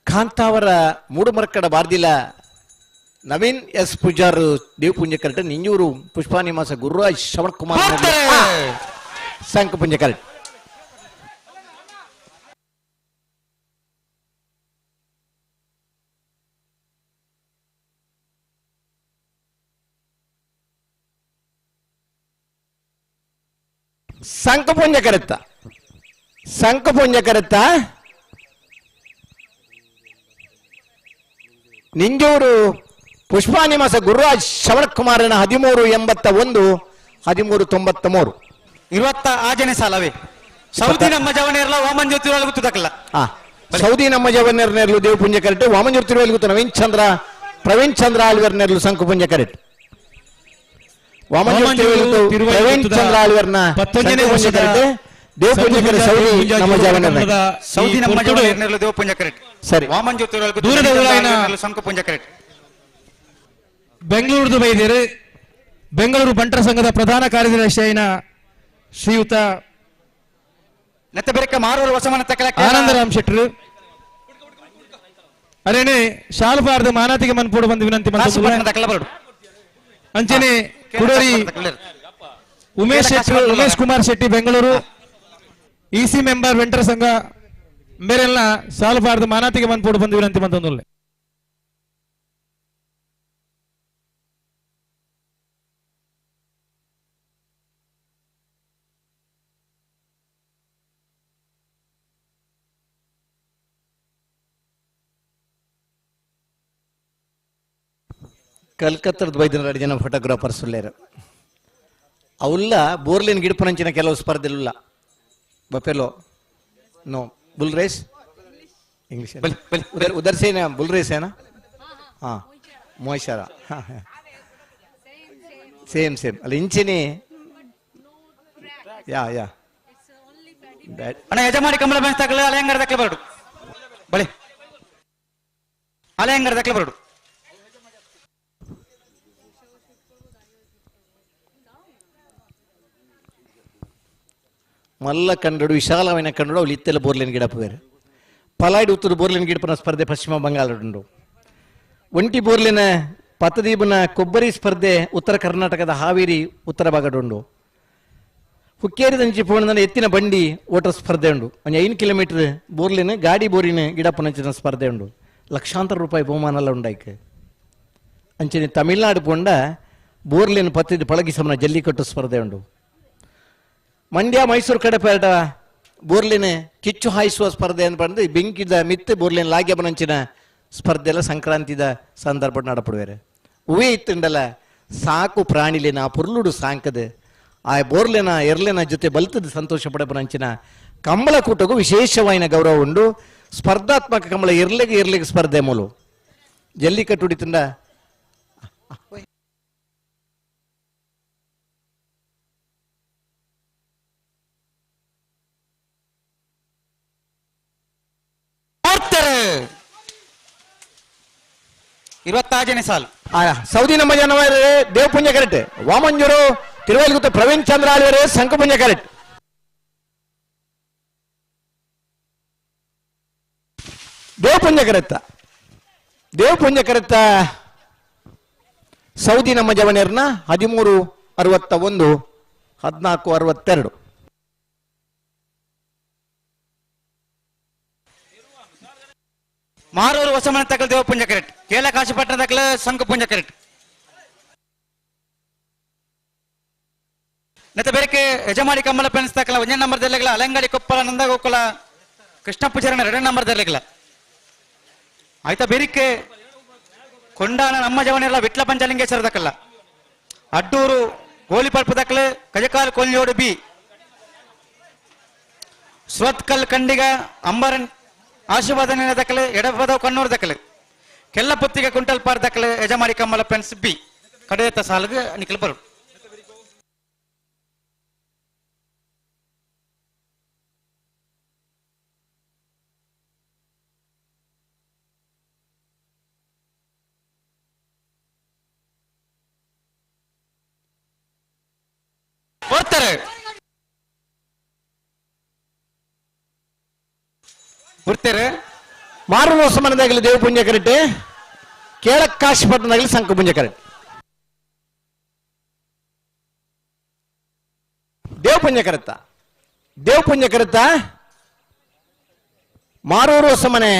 ಕಾಂತಾವರ ಮೂಡುಮರಕಡ ಬಾರ್ದಿಲ ನವೀನ್ ಎಸ್ ಪೂಜಾರ್ Devapoonja correct. Ninjoor Pushpanivasa Gururaj Shravan Kumar Sankupoonja correct. Sankupoonja correct Sankupoonja correct Ninjoor Pushpanivasa Gururaj Shravan ಕುಮಾರನ 13:81 13:93. 26ನೇ ಸಾಲವೇ ಸೌದಿ ನಮ್ಮ ಜವನೇರ್ಲ ವಾಮಂಜೂರು ತಿರುವೇಲ್ ಗುತ್ತದಕ್ಕಲ್ಲ. ಸೌದಿ ನಮ್ಮ ಜವನೇರ್ನೇರ್ಲು ದೇವಪುಂಜ ಕರೆಕ್ಟ್. ವಾಮಂಜೂರು ತಿರುವೇಲ್ ಗುತ್ತು ನವೀನ್ ಚಂದ್ರ ಪ್ರವೀಣ್ ಚಂದ್ರ ಆಳ್ವೇರ್ ನೇರ್ಲು ಸಂಕುಪುಂಜ ಕರೆಕ್ಟ್. ವಾಮಂಜೂರು ತಿರುವೇಲ್ ಗುತ್ತು ಪ್ರವೀಣ್ ಚಂದ್ರ ಆಳ್ವೇರ್ನ ಸಂಕುಪುಂಜ ಕರೆಕ್ಟ್. ದೇವಪುಂಜ ಕರೆಕ್ಟ್ ಸೌದಿ ನಮ್ಮ ಜವನೇರ್ನ ಸೌದಿ ನಮ್ಮ ಜವನೇರ್ನೇರ್ಲು ದೇವಪುಂಜ ಕರೆಕ್ಟ್. ಸರಿ. ವಾಮಂಜೂರು ತಿರುವೇಲ್ ಗುತ್ತು ದೂರದ ಊರಾಯಿನ ಸಂಕುಪುಂಜ ಕರೆಕ್ಟ್. ಬೆಂಗಳೂರುದು ಬೈದೇರು ಬೆಂಗಳೂರು ಬಂಟರ ಸಂಘದ ಪ್ರಧಾನ ಕಾರ್ಯದರ್ಶಿಯಾಯಿನ ಶ್ರೀಯುತ ಆನಂದರಾಮ್ ಶೆಟ್ಟರು ಅರೇನೆ ಶಾಲ್ಪಾರ್ದ ಮಾನಾತಿಗೆ ಮನ್ಪೋಡು ಬಂದು ವಿನಂತಿ ಮಾಡ್ತಾರೆ. ಅಂಚನೆ ಕುಡೋರಿ ಉಮೇಶ್ ಶೆಟ್ಟಿ, ಉಮೇಶ್ ಕುಮಾರ್ ಶೆಟ್ಟಿ ಬೆಂಗಳೂರು ಇಸಿ ಮೆಂಬರ್ ವೆಂಟರ ಸಂಘ ಬೇರೆಲ್ಲ ಸಾಲಬಾರ್ದು ಮಾನಾತಿಗೆ ಮನ್ಪೋಡು ಬಂದು ವಿನಂತಿ ಮಂತೊಂದುಲ್ಲೆ. ಕಲ್ಕತ್ತದ ಬೈದಿನ ಎರಡು ಜನ ಫೋಟೋಗ್ರಾಫರ್ಸ್ ಉಳ್ಳೇರು ಅವುಲ್ಲ ಬೋರ್ಲಿನ್ ಗಿಡಪನಂಚಿನ ಕೆಲವು ಸ್ಪರ್ಧೆಲ್ಲ buffalo no bull race English उधर उधर से ना बुल रेस है ना. हाँ मोइशारा हाँ सेम सेम अल्ल इंचिनी ಯಾ ಯಾ ಅಣ್ಣ ಯಜಮಾನಿ ಕಮಲ ಬೆಂಚ್ ತಗಲ ಅಲೆಂಗಾರ ದಕ್ಕಲ ಬರಡು ಬಳೆ ಅಲೆಂಗಾರ ದಕ್ಕಲ ಬರಡು. ಮಲ್ಲ ಕಂಡಡು ವಿಶಾಲమైన ಕಂಡಡು ಅವಳು ಇತ್ತೆಲ್ಲ ಬೋರ್ಲಿನ ಗಿಡಪ್ಪ ಬೇರೆ ಪಲಾಯ್ಡ್ ಉತ್ತರ ಬೋರ್ಲಿನ ಗಿಡಪನ ಸ್ಪರ್ಧೆ ಪಶ್ಚಿಮ ಬಂಗಾಳಡುಂಡು. ಒಂಟಿ ಬೋರ್ಲಿನ ಪತದೀಪನ ಕೊಬ್ಬರಿ ಸ್ಪರ್ಧೆ ಉತ್ತರ ಕರ್ನಾಟಕದ ಹಾವೇರಿ ಉತ್ತರ ಭಾಗಡುಂಡು. ಹುಕ್ಕೇರಿದಂಚಿ ಪೋಣದ ಎತ್ತಿನ ಬಂಡಿ ಓಟ ಸ್ಪರ್ಧೆ ಉಂಡು. ಒಂದು 5 ಕಿಲೋಮೀಟರ್ ಬೋರ್ಲಿನ ಗಾಡಿ ಬೋರಿನ ಗಿಡಪ್ಪನಂಚಿನ ಸ್ಪರ್ಧೆ ಉಂಡು. ಲಕ್ಷಾಂತರ ರೂಪಾಯಿ ಬಹುಮಾನ ಎಲ್ಲ ಉಂಡಾಯ್ಕೆ. ಅಂಚನೆ ತಮಿಳ್ನಾಡು ಪೋಂಡ ಬೋರ್ಲಿನ ಪತ್ತಿದ ಪಳಗಿಸಮನ ಜಲ್ಲಿಕಟ್ಟು ಸ್ಪರ್ಧೆ ಉಂಡು. ಮಂಡ್ಯ ಮೈಸೂರು ಕಡೆ ಪೇಟ ಬೋರ್ಲಿನ ಕಿಚ್ಚು ಹಾಯಿಸುವ ಸ್ಪರ್ಧೆ ಅಂತ ಬಂದು ಬೆಂಕಿದ ಮಿತ್ತು ಬೋರ್ಲಿನ ಲಾಗ್ಯಬನಂಚಿನ ಸ್ಪರ್ಧೆ ಎಲ್ಲ ಸಂಕ್ರಾಂತಿದ ಸಂದರ್ಭ ನಡಪಡುವೇರೆ. ಹೂವೇ ಇತ್ತುಂಡಲ್ಲ ಸಾಕು ಪ್ರಾಣಿಲಿನ ಆ ಪುರ್ಲುಡು ಸಾಂಕದ ಆ ಬೋರ್ಲಿನ ಎರ್ಲಿನ ಜೊತೆ ಬಲ್ತದ ಸಂತೋಷ ಪಡಪನಂಚಿನ ಕಂಬಳ ಕೂಟಕ್ಕೂ ವಿಶೇಷವಾಯಿನ ಗೌರವ ಉಂಡು. ಸ್ಪರ್ಧಾತ್ಮಕ ಕಂಬಳ ಎರ್ಲಿಗೆ ಎರ್ಲಿಗೆ ಸ್ಪರ್ಧೆ ಮೂಲು ಜಲ್ಲಿಕಟ್ಟು ಹಿಡಿತಂಡ 26ನೇ ಸಾಲು. ಸೌದಿ ನಮ್ಮ ಜನವರೇ ದೇವಪುಂಜ ಕರೆಕ್ಟ್. ವಾಮಂಜೂರು ತಿರುವೈಲುಗುತ್ತ ಪ್ರವೀಣ್ ಚಂದ್ರ ಆಳ್ವರೇ ಸಂಕಪುಂಜ ಕರೆಕ್ಟ್. ದೇವಪುಂಜ ಕರೆತ್ತ ದೇವಪುಂಜ ಕರೆತ್ತ ಸೌದಿ ನಮ್ಮ ಜವನೇರ್ನ 13:61 14:62. ಮಾರೂರು ಹೊಸಮನೆ ತಕಲ್ ದೇವಪುಂಜ ಕರೆಕ್ಟ್. ಕೇಲ ಕಾಶಿಪಟ್ಟಣ ತಕಲ ಸಂಕಪುಂಜ ಕರೆಕ್ಟ್. ನೆತ್ತ ಬೇರೆಕೆ ಯಜಮಾಡಿ ಕಮ್ಮಲ ಪೆನ್ಸ್ ತಕಲ ಒಂದೇ ನಂಬರ್ ದೆಲ್ಲಗಲ ಅಲಂಗಡಿ ಕೊಪ್ಪಳ ನಂದಗೋಕುಲ ಕೃಷ್ಣ ಪೂಜಾರನ 2 ನಂಬರ್ ದೆಲ್ಲಗಲ. ಆಯ್ತಾ ಬೇರಿಕೆ ಕೊಂಡಾನ ನಮ್ಮ ಜವನೆಲ್ಲ ವಿಟ್ಲ ಪಂಚಲಿಂಗೇಶ್ವರ ದಕ್ಕಲ್ಲ ಅಡ್ಡೂರು ಗೋಲಿಪಲ್ಪು ದಕ್ಕಲು ಕಜಕಾಲ್ ಕೊಲ್ಯೋಡು ಬಿ ಸ್ವತ್ಕಲ್ ಕಂಡಿಗ ಅಂಬರನ್ ಆಶೀರ್ವಾದ ದಕ್ಕಲು ಎಡಪದ ಕಣ್ಣೂರು ದಕ್ಕಲು ಕೆಲ್ಲ ಪುತ್ತಿಗೆ ಕುಂಟಲ್ ಪಾರ್ ದಕ್ಕಲು ಯಜಮಾಡಿ ಕಮ್ಮಲ ಪೆನ್ಸ್ ಬಿ ಕಡೆಯತ್ತ ಸಾಲುಗೆ ನಿಖಲ್ ಬರು. ಬರ್ತಾರೆ ಬರ್ತಾರೆ. ಮಾರು ಹೊಸಮನದಾಗಲಿ ದೇವಪುಂಜ ಕರೆಕ್ಟ್. ಕೇಳಕ್ಕಾಶಿಪಟ್ಟಣದಾಗಲಿ ಸಂಕಪುಂಜ ಕರೆಕ್ಟ್. ದೇವಪುಂಜ ಕರೆತ್ತ ದೇವಪುಂಜ ಕರೆತ್ತ ಮಾರೂರು ಹೊಸಮನೆ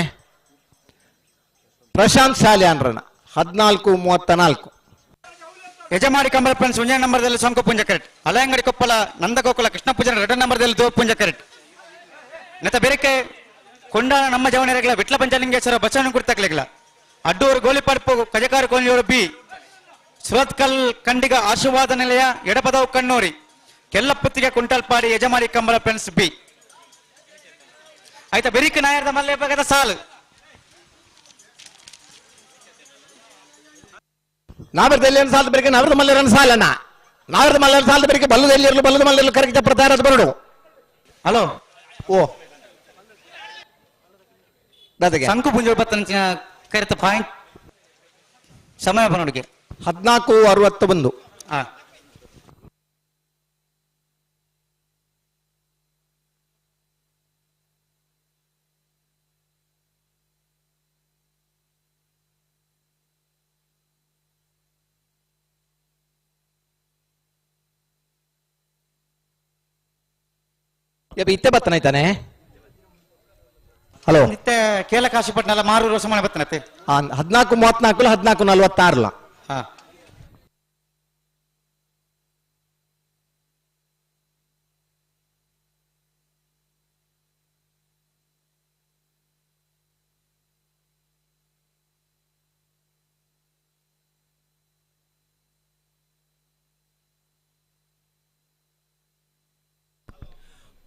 ಪ್ರಶಾಂತ್ ಸಾಲ್ಯಾನ್ರನ 14:34. ಯಜಮಾಡಿ ಕಂಬಳ ಫ್ರೆಂಡ್ಸ್ ಒಂದೇ ನಂಬರ್ದಲ್ಲಿ ಸಂಕಪುಂಜ ಕರೆಕ್ಟ್. ಅಲಯಂಗಡಿ ಕೊಪ್ಪಳ ನಂದಗೋಕುಲ ಕೃಷ್ಣ ಪೂಜಾರ 2 ನಂಬರ್ದಲ್ಲಿ ದೇವಪುಂಜ ಕರೆಕ್ಟ್. ನೆತ್ತ ಬೇರೆಕೆ ಕೊಂಡಾನ ನಮ್ಮ ಜವನರಗಳ ವಿಟ್ಲ ಪಂಚಲಿಂಗೇಶ್ವರ ಬಸವನ ಗುರ್ತಕ್ಲೆಗಳ ಅಡ್ಡೂರು ಗೋಲಿಪಡ್ಪು ಕಜಕಾರು ಕೋಲಿಯೋಡು ಬಿ ಸುರತ್ಕಲ್ ಕಂಡಿಗ ಆಶೀರ್ವಾದ ನಿಲಯ ಎಡಪದವು ಕಣ್ಣೂರಿ ಕೆಲ್ಲಪ್ಪತ್ತಿಗೆ ಕುಂಟಲ್ಪಾಡಿ ಯಜಮಾಡಿ ಕಂಬಳ ಫ್ರೆಂಡ್ಸ್ ಬಿ. ಆಯ್ತಾ ಬೆರಿಕ ನಾಯರದ ಮಲ್ಲೆ ಭಾಗದ ಸಾಲು. ನಾವರ್ದಲ್ಲಿ ಸಾಲದ ಬೆರಕೆ ನಾವರದ ಮಲ್ಲರನ್ನ ಸಾಲನ ನಾವರದ ಮಲ್ಲರ ಸಾಲದ ಬೆರಕೆ ಬಲ್ಲದಲ್ಲಿರಲು ಬಲ್ಲದ ಮಲ್ಲರಲು ಕರಗಿದ ಪ್ರತಾರದ ಬರಡು. ಹಲೋ ಓ ಸಂಕು ಪುಂಜ ಕರೆತ ಪಾಯಿಂಟ್ ಸಮಯ ಬರೋಡಿಗೆ 14:61. ಇತ್ತೆ ಬತ್ತನಾಯ್ತಾನೆ. ಹಲೋ ಇತ್ತೆ ಕೇಲ ಕಾಶಿಪಟ್ಟಣ ಮಾರೂರು ಹೊಸಮನೆ ಬತ್ತನತ್ತೆ 14:34 14:46.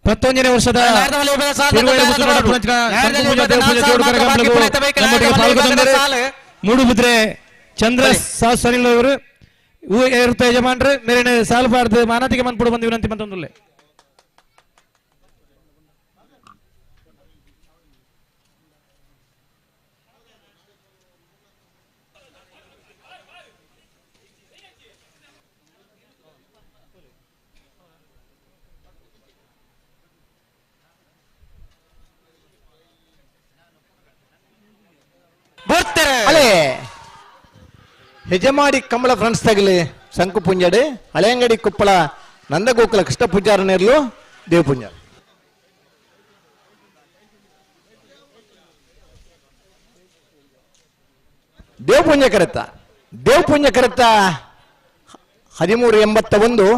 ಪತ್ತೊಂದನೇ ವರ್ಷದ ಮೂಡುಬಿದ್ರೆ ಚಂದ್ರ ಸನಿಲ್ ಅವರು ಯಜಮಾನ್ರು ಮೇರೆ ಸಾಲ್ಬಾರ್ದು ಮಾನತಿಗೆ ಮನ್ಪುಡು ಬಂದು ವಿನಂತಿ ಮಂತೊಂದುಲ್ಲೆ. ಅಲೆ ಹೆಜಮಾಡಿ ಕಮಲ ಫ್ರೆಂಡ್ಸ್ ತಗಲಿ ಶಂಕು ಪುಂಜಾಡು ಹಳೆಯಂಗಡಿ ಕುಪ್ಪಳ ನಂದಗೋಕುಲ ಕೃಷ್ಣ ಪೂಜಾರನೇರ್ಲು ದೇವಪುಂಜ. ದೇವಪುಂಜ ಕರೆತ್ತ ದೇವಪುಂಜ ಕರೆತ್ತ 13:81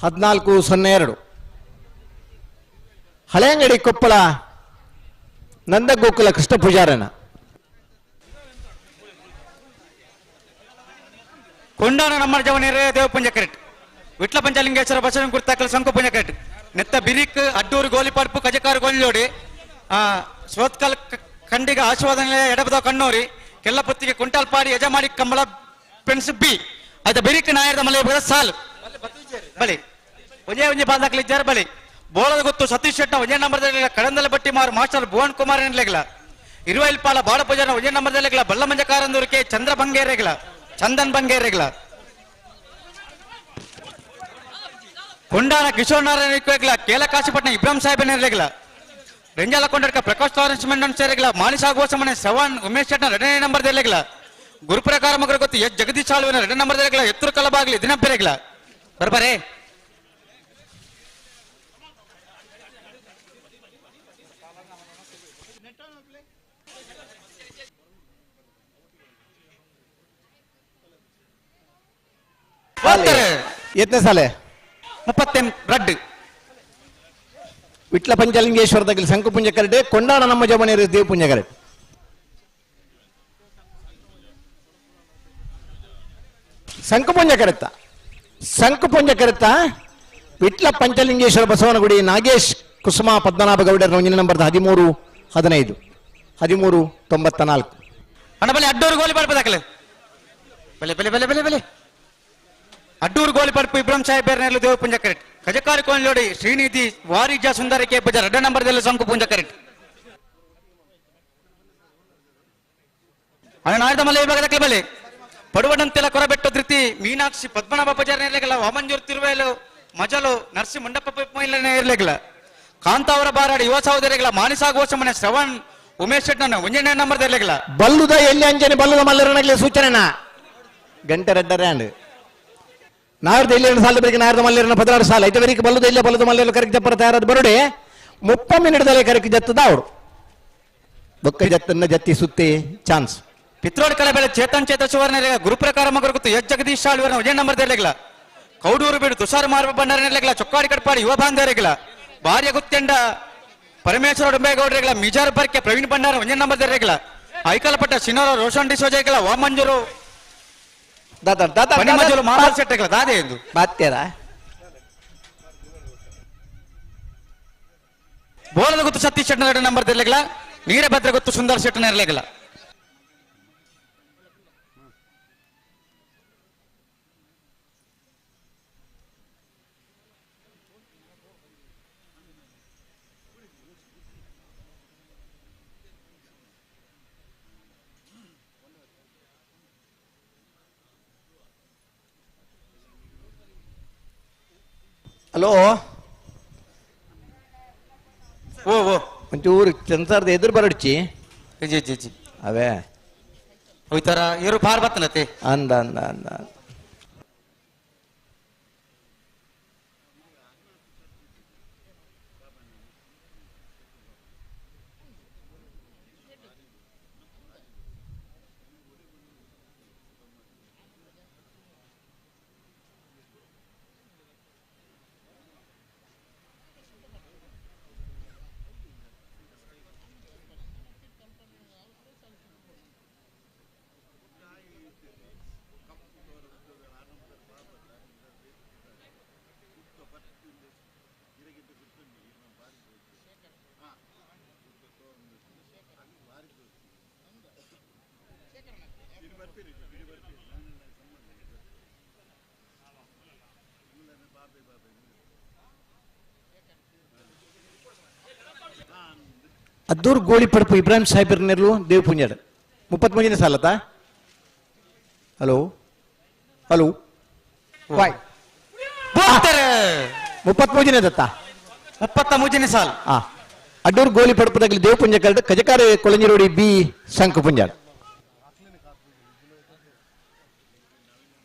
14:02. ಹಳೆಯಂಗಡಿ ಕೊಪ್ಪಳ ನಂದಗೋಕುಲ ಕೃಷ್ಣ ಪೂಜಾರನ. ಕೊಂಡಾನ ನಮ್ಮ ಜವನೇರೆ ದೇವಪುಂಜ ಕರೆಕ್ಟ್. ವಿಟ್ಲ ಪಂಚಲಿಂಗೇಶ್ವರ ಬಸವನ ಗುರ್ತಾಕಲ್ ಸಂಕಪುಂಜ ಕರೆಕ್ಟ್. ನೆತ್ತ ಬಿರಿಕ್ ಅಡ್ಡೂರು ಗೋಲಿಪಡ್ಪು ಕಜಕಾರು ಗೋಲಿಯೋಡಿ ಸ್ವತ್ಕಲ್ ಖಂಡಿಗ ಆಶೀರ್ವಾದ ನಿಲಯ ಎಡಬದ ಕಣ್ಣೂರಿ ಕೆಲ್ಲಪುತ್ತಿಗೆ ಕುಂಟಲ್ಪಾಡಿ ಯಜಮಾಡಿ ಕಂಬಳ ಪೆನ್ಸ್ ಬಿ. ಆಯ್ತಾ ಬಿರಿಕ್ ನಾಯರದ ಮಲೆ ಸಾಲು ಬಲಿ ಒಂದೇ ಒಂಜಿ ಬಾಂದಾಕಲಿದ್ದಾರೆ ಬಲಿ ಬೋಳದ ಗೊತ್ತು ಸತೀಶ್ ಶೆಟ್ಟ ಒಂದೇ ನಂಬರ್ ಕಡಂದಲ ಬಟ್ಟಿ ಮಾರು ಮಾಸ್ಟರ್ ಭುವನ್ ಕುಮಾರ್ ಎನ್ಲೆಗ್ಲ ಇರುವೈಲ್ಪಾಲ ಬಾಡಪೂಜಾರ ಒಂಜೇ ನಂಬರ್ ದೆರ್ಲೆಗ್ಲ ಬಲ್ಲಮಂಜ ಕಾರಂದೂರಿಗೆ ಚಂದ್ರ ಬಂಗೇರೆಗ್ಲ ಚಂದನ್ ಬಂಗೇರೆಗ್ಲ ಕೊಂಡಾನ ಕಿಶೋರ್ ನಾರಾಯಣ ಇಕ್ವೆಗ್ಲ ಕೇಲಕಾಶಿಪಟ್ಟಣ ಇಬ್ರಾಹಿಂ ಸಾಹೇಬ್ ನೆರ್ಲೆಗ್ಲ ರೆಂಜಾಲ ಕೊಂಡರ್ಕ ಪ್ರಕಾಶ್ ಲಾರೆನ್ಸ್ ಮೆಂಡನ್ ಸೇರೆಗ್ಲ ಮಾನಿಸಾ ಗೋಸಮನೆ ಸವಾನ್ ಉಮೇಶ್ ಶೆಟ್ನ ಎರಡನೇ ನಂಬರ್ ದೆರ್ಲೆಗ್ಲ ಗುರುಪ್ರಕಾರ ಮಗರ ಗೊತ್ತು ಎಸ್ ಜಗದೀಶ್ ಆಳ್ವಿನ ಎರಡನೇ ನಂಬರ್ ದೆರ್ಲೆಗ್ಲ ಎತ್ತುರು ಕಲಬಾಗ್ಲಿ ದಿನ ಬೆರೆಗ್ಲ ಬರ್ಬರೇ ಎತ್ತನೇ ಸಾಲೆ 38 ವಿಟ್ಲ ಪಂಚಲಿಂಗೇಶ್ವರದಲ್ಲಿ ಶಂಕುಪುಂಜ ಕರಡೆ ಕೊಂಡಾಣ ನಮ್ಮ ಜಮನೇರು ದೇವಪುಂಜ ಕರಡೆ ಶಂಕುಪುಂಜ ಕರೆತ ಶಂಕುಪುಂಜ ಕರೆತ ವಿಟ್ಲ ಪಂಚಲಿಂಗೇಶ್ವರ ಬಸವನಗುಡಿ ನಾಗೇಶ್ ಕುಸುಮ ಪದ್ಮನಾಭ ಗೌಡರ ಒಂದಿನ ನಂಬರ್ 13 15 13 94. ಅಣ್ಣ ಬಲೆ ಅಡ್ಡೂರು ಗೋಲಿ ಪಡ್ಪ ದಾಖಲೆ ಬಲೆ ಬಲೆ ಬಲೆ ಬಲೆ ಬಲೆ ಅಡ್ಡೂರು ಗೋಲಿ ಪಡ್ಪು ಇಬ್ರಾಹಿಂ ಸಾಹೇಬ್ ಬೇರ್ನೆಲ್ಲ ದೇವಪುಂಜ ಕರೆಟ್ ಕಜಕಾರಿ ಕೋನ್ಲೋಡಿ ಶ್ರೀನಿಧಿ ವಾರಿಜ ಸುಂದರಕ್ಕೆ ಬಜಾರ್ ಎರಡನೇ ನಂಬರ್ದಲ್ಲಿ ಶಂಕು ಪುಂಜ ಕರೆಟ್ ಅಣ್ಣ ನಾಡ್ದ ಮಲೆ ವಿಭಾಗದ ಬಲೆ ಪಡುವಡಂತೆಲ್ಲ ಕೊರಬೆಟ್ಟು ಧೃತಿ ಮೀನಾಕ್ಷಿ ಪದ್ಮನಾಭ ಬಜಾರ್ ಇರ್ಲಿಲ್ಲ ವಾಮಂಜೂರ್ ತಿರುವೇಲು ಮಜಲು ನರಸಿ ಮಂಡಪ ಇರ್ಲಿಲ್ಲ ಕಾಂತಾವರ ಬಾರಾಡಿ ಯುವ ಸಹೋದರಿಗಳ ಮಾನಿಸಾ ಘೋಷಮನೆ ಶ್ರವಣ್ ಉಮೇಶ್ ಶೆಟ್ಟನ ಒಂಜನೇ ನಂಬರ್ ಇರ್ಲಿಲ್ಲ ಬಲ್ಲುದ ಎಲ್ಲಿ ಅಂಜನೆ ಬಲ್ಲುದ ಮಲ್ಲರನಗಲಿ ಸೂಚನೆನಾ ಗಂಟೆ ರೆಡ್ಡರೆ ಅಂಡ್ ನಾರ್ದ ಇಲ್ಲಿ ಸಾಲದ ಬೆಳಿಗ್ಗೆ ನಾರ್ದ ಮಲ್ಲರನ 16 ಸಾಲ ಐತೆ ಬೆಳಿಗ್ಗೆ ಬಲ್ಲುದ ಇಲ್ಲ ಬಲ್ಲುದ ಮಲ್ಲರು ಕರೆಕ್ಟ್ ಜಪ್ಪರ ತಯಾರಾದ ಬರುಡೆ 30 ಮಿನಿಟ್ದಲ್ಲೇ ಕರೆಕ್ಟ್ ಜತ್ತದ ಅವರು ಬೊಕ್ಕ ಜತ್ತನ್ನ ಜತ್ತಿ ಸುತ್ತಿ ಚಾನ್ಸ್ ಪಿತ್ರೋಡ್ ಕಲೆ ಚೇತನ್ ಚೇತ ಸುವರ್ಣ ಗುರುಪ್ರಕಾರ ಮಗರು ಗೊತ್ತು ಎಸ್ ಜಗದೀಶ್ ಶಾಳ್ವರ್ನ ವಿಜಯ ನಂಬರ್ ಇರ್ಲಿಲ್ಲ ಕೌಡೂರು ಬೀಡು ತುಷಾರ್ ಮಾರ್ಬ ಭಂಡಾರ ಇರ್ಲಿಲ್ಲ ಚೊಕ್ಕಾಡಿ ಕಟ್ಪಾಡಿ ಯುವ ಬಾಂಧವರಿಗಿಲ್ಲ ಭಾರ್ಯ ಗುತ್ತೆಂಡ ಪರಮೇಶ್ವರ ಡೊಂಬೇಗೌಡರಿಗಿಲ್ಲ ಮಿಜಾರ್ ಬರ್ಕೆ ಪ್ರವೀಣ್ ಭಂಡಾರ ಒಂದೇ ನಂಬರ್ ಇರ್ಲಿಲ್ಲ ಐಕಲಪಟ್ಟ ಸಿನೋರ ರೋಷನ್ ಡಿಸೋಜ ವಾಮಂಜೂರು ಮಾಮೂಲು ಶೆಟ್ಟಿಗಳ ದಾದೆ ಎಂದು ಬಾತ್ಯರ ಬೋಲದ ಗೊತ್ತು ಸತೀಶ್ ಶೆಟ್ಟನ ಎರಡು ನಂಬರ್ ಇರ್ಲಿಲ್ಲ ವೀರಭದ್ರ ಗೊತ್ತು ಸುಂದರ್ ಶೆಟ್ಟನ ಇರ್ಲಿಲ್ಲ. ಹಲೋ ಓ ಓ ಒಂಚೂರು ಸೆನ್ಸಾರ್ದ ಎದುರು ಬರಡ್ಚಿ ಜಿ ಜಿ ಜಿ ಅವೇ ಹೋಯ್ತಾರ ಇವರು ಪಾರ್ ಬತ್ತನತೆ ಅಂದ ಅಂದ ಅಂದ ಅದ್ದೂರು ಗೋಳಿ ಪಡಪು ಇಬ್ರಾಹಿಂ ಸಾಹೇಬ್ ನೆರಳು ದೇವ್ ಪುಂಜಾಡ್ 33ನೇ ಸಾಲತಾ. ಹಲೋ ಹಲೋ ಬಾಯ್ 33ನೇ ದತ್ತ 33ನೇ ಸಾಲ. ಅಡ್ಡೂರು ಗೋಲಿ ಪಡಪದಾಗಲಿ ದೇವ್ ಪುಂಜ ಕರಡು ಕಜಕಾರೆ ಕೊಳಂಜಿರೋಡಿ ಬಿ ಶಂಕು ಪುಂಜಾಡ್.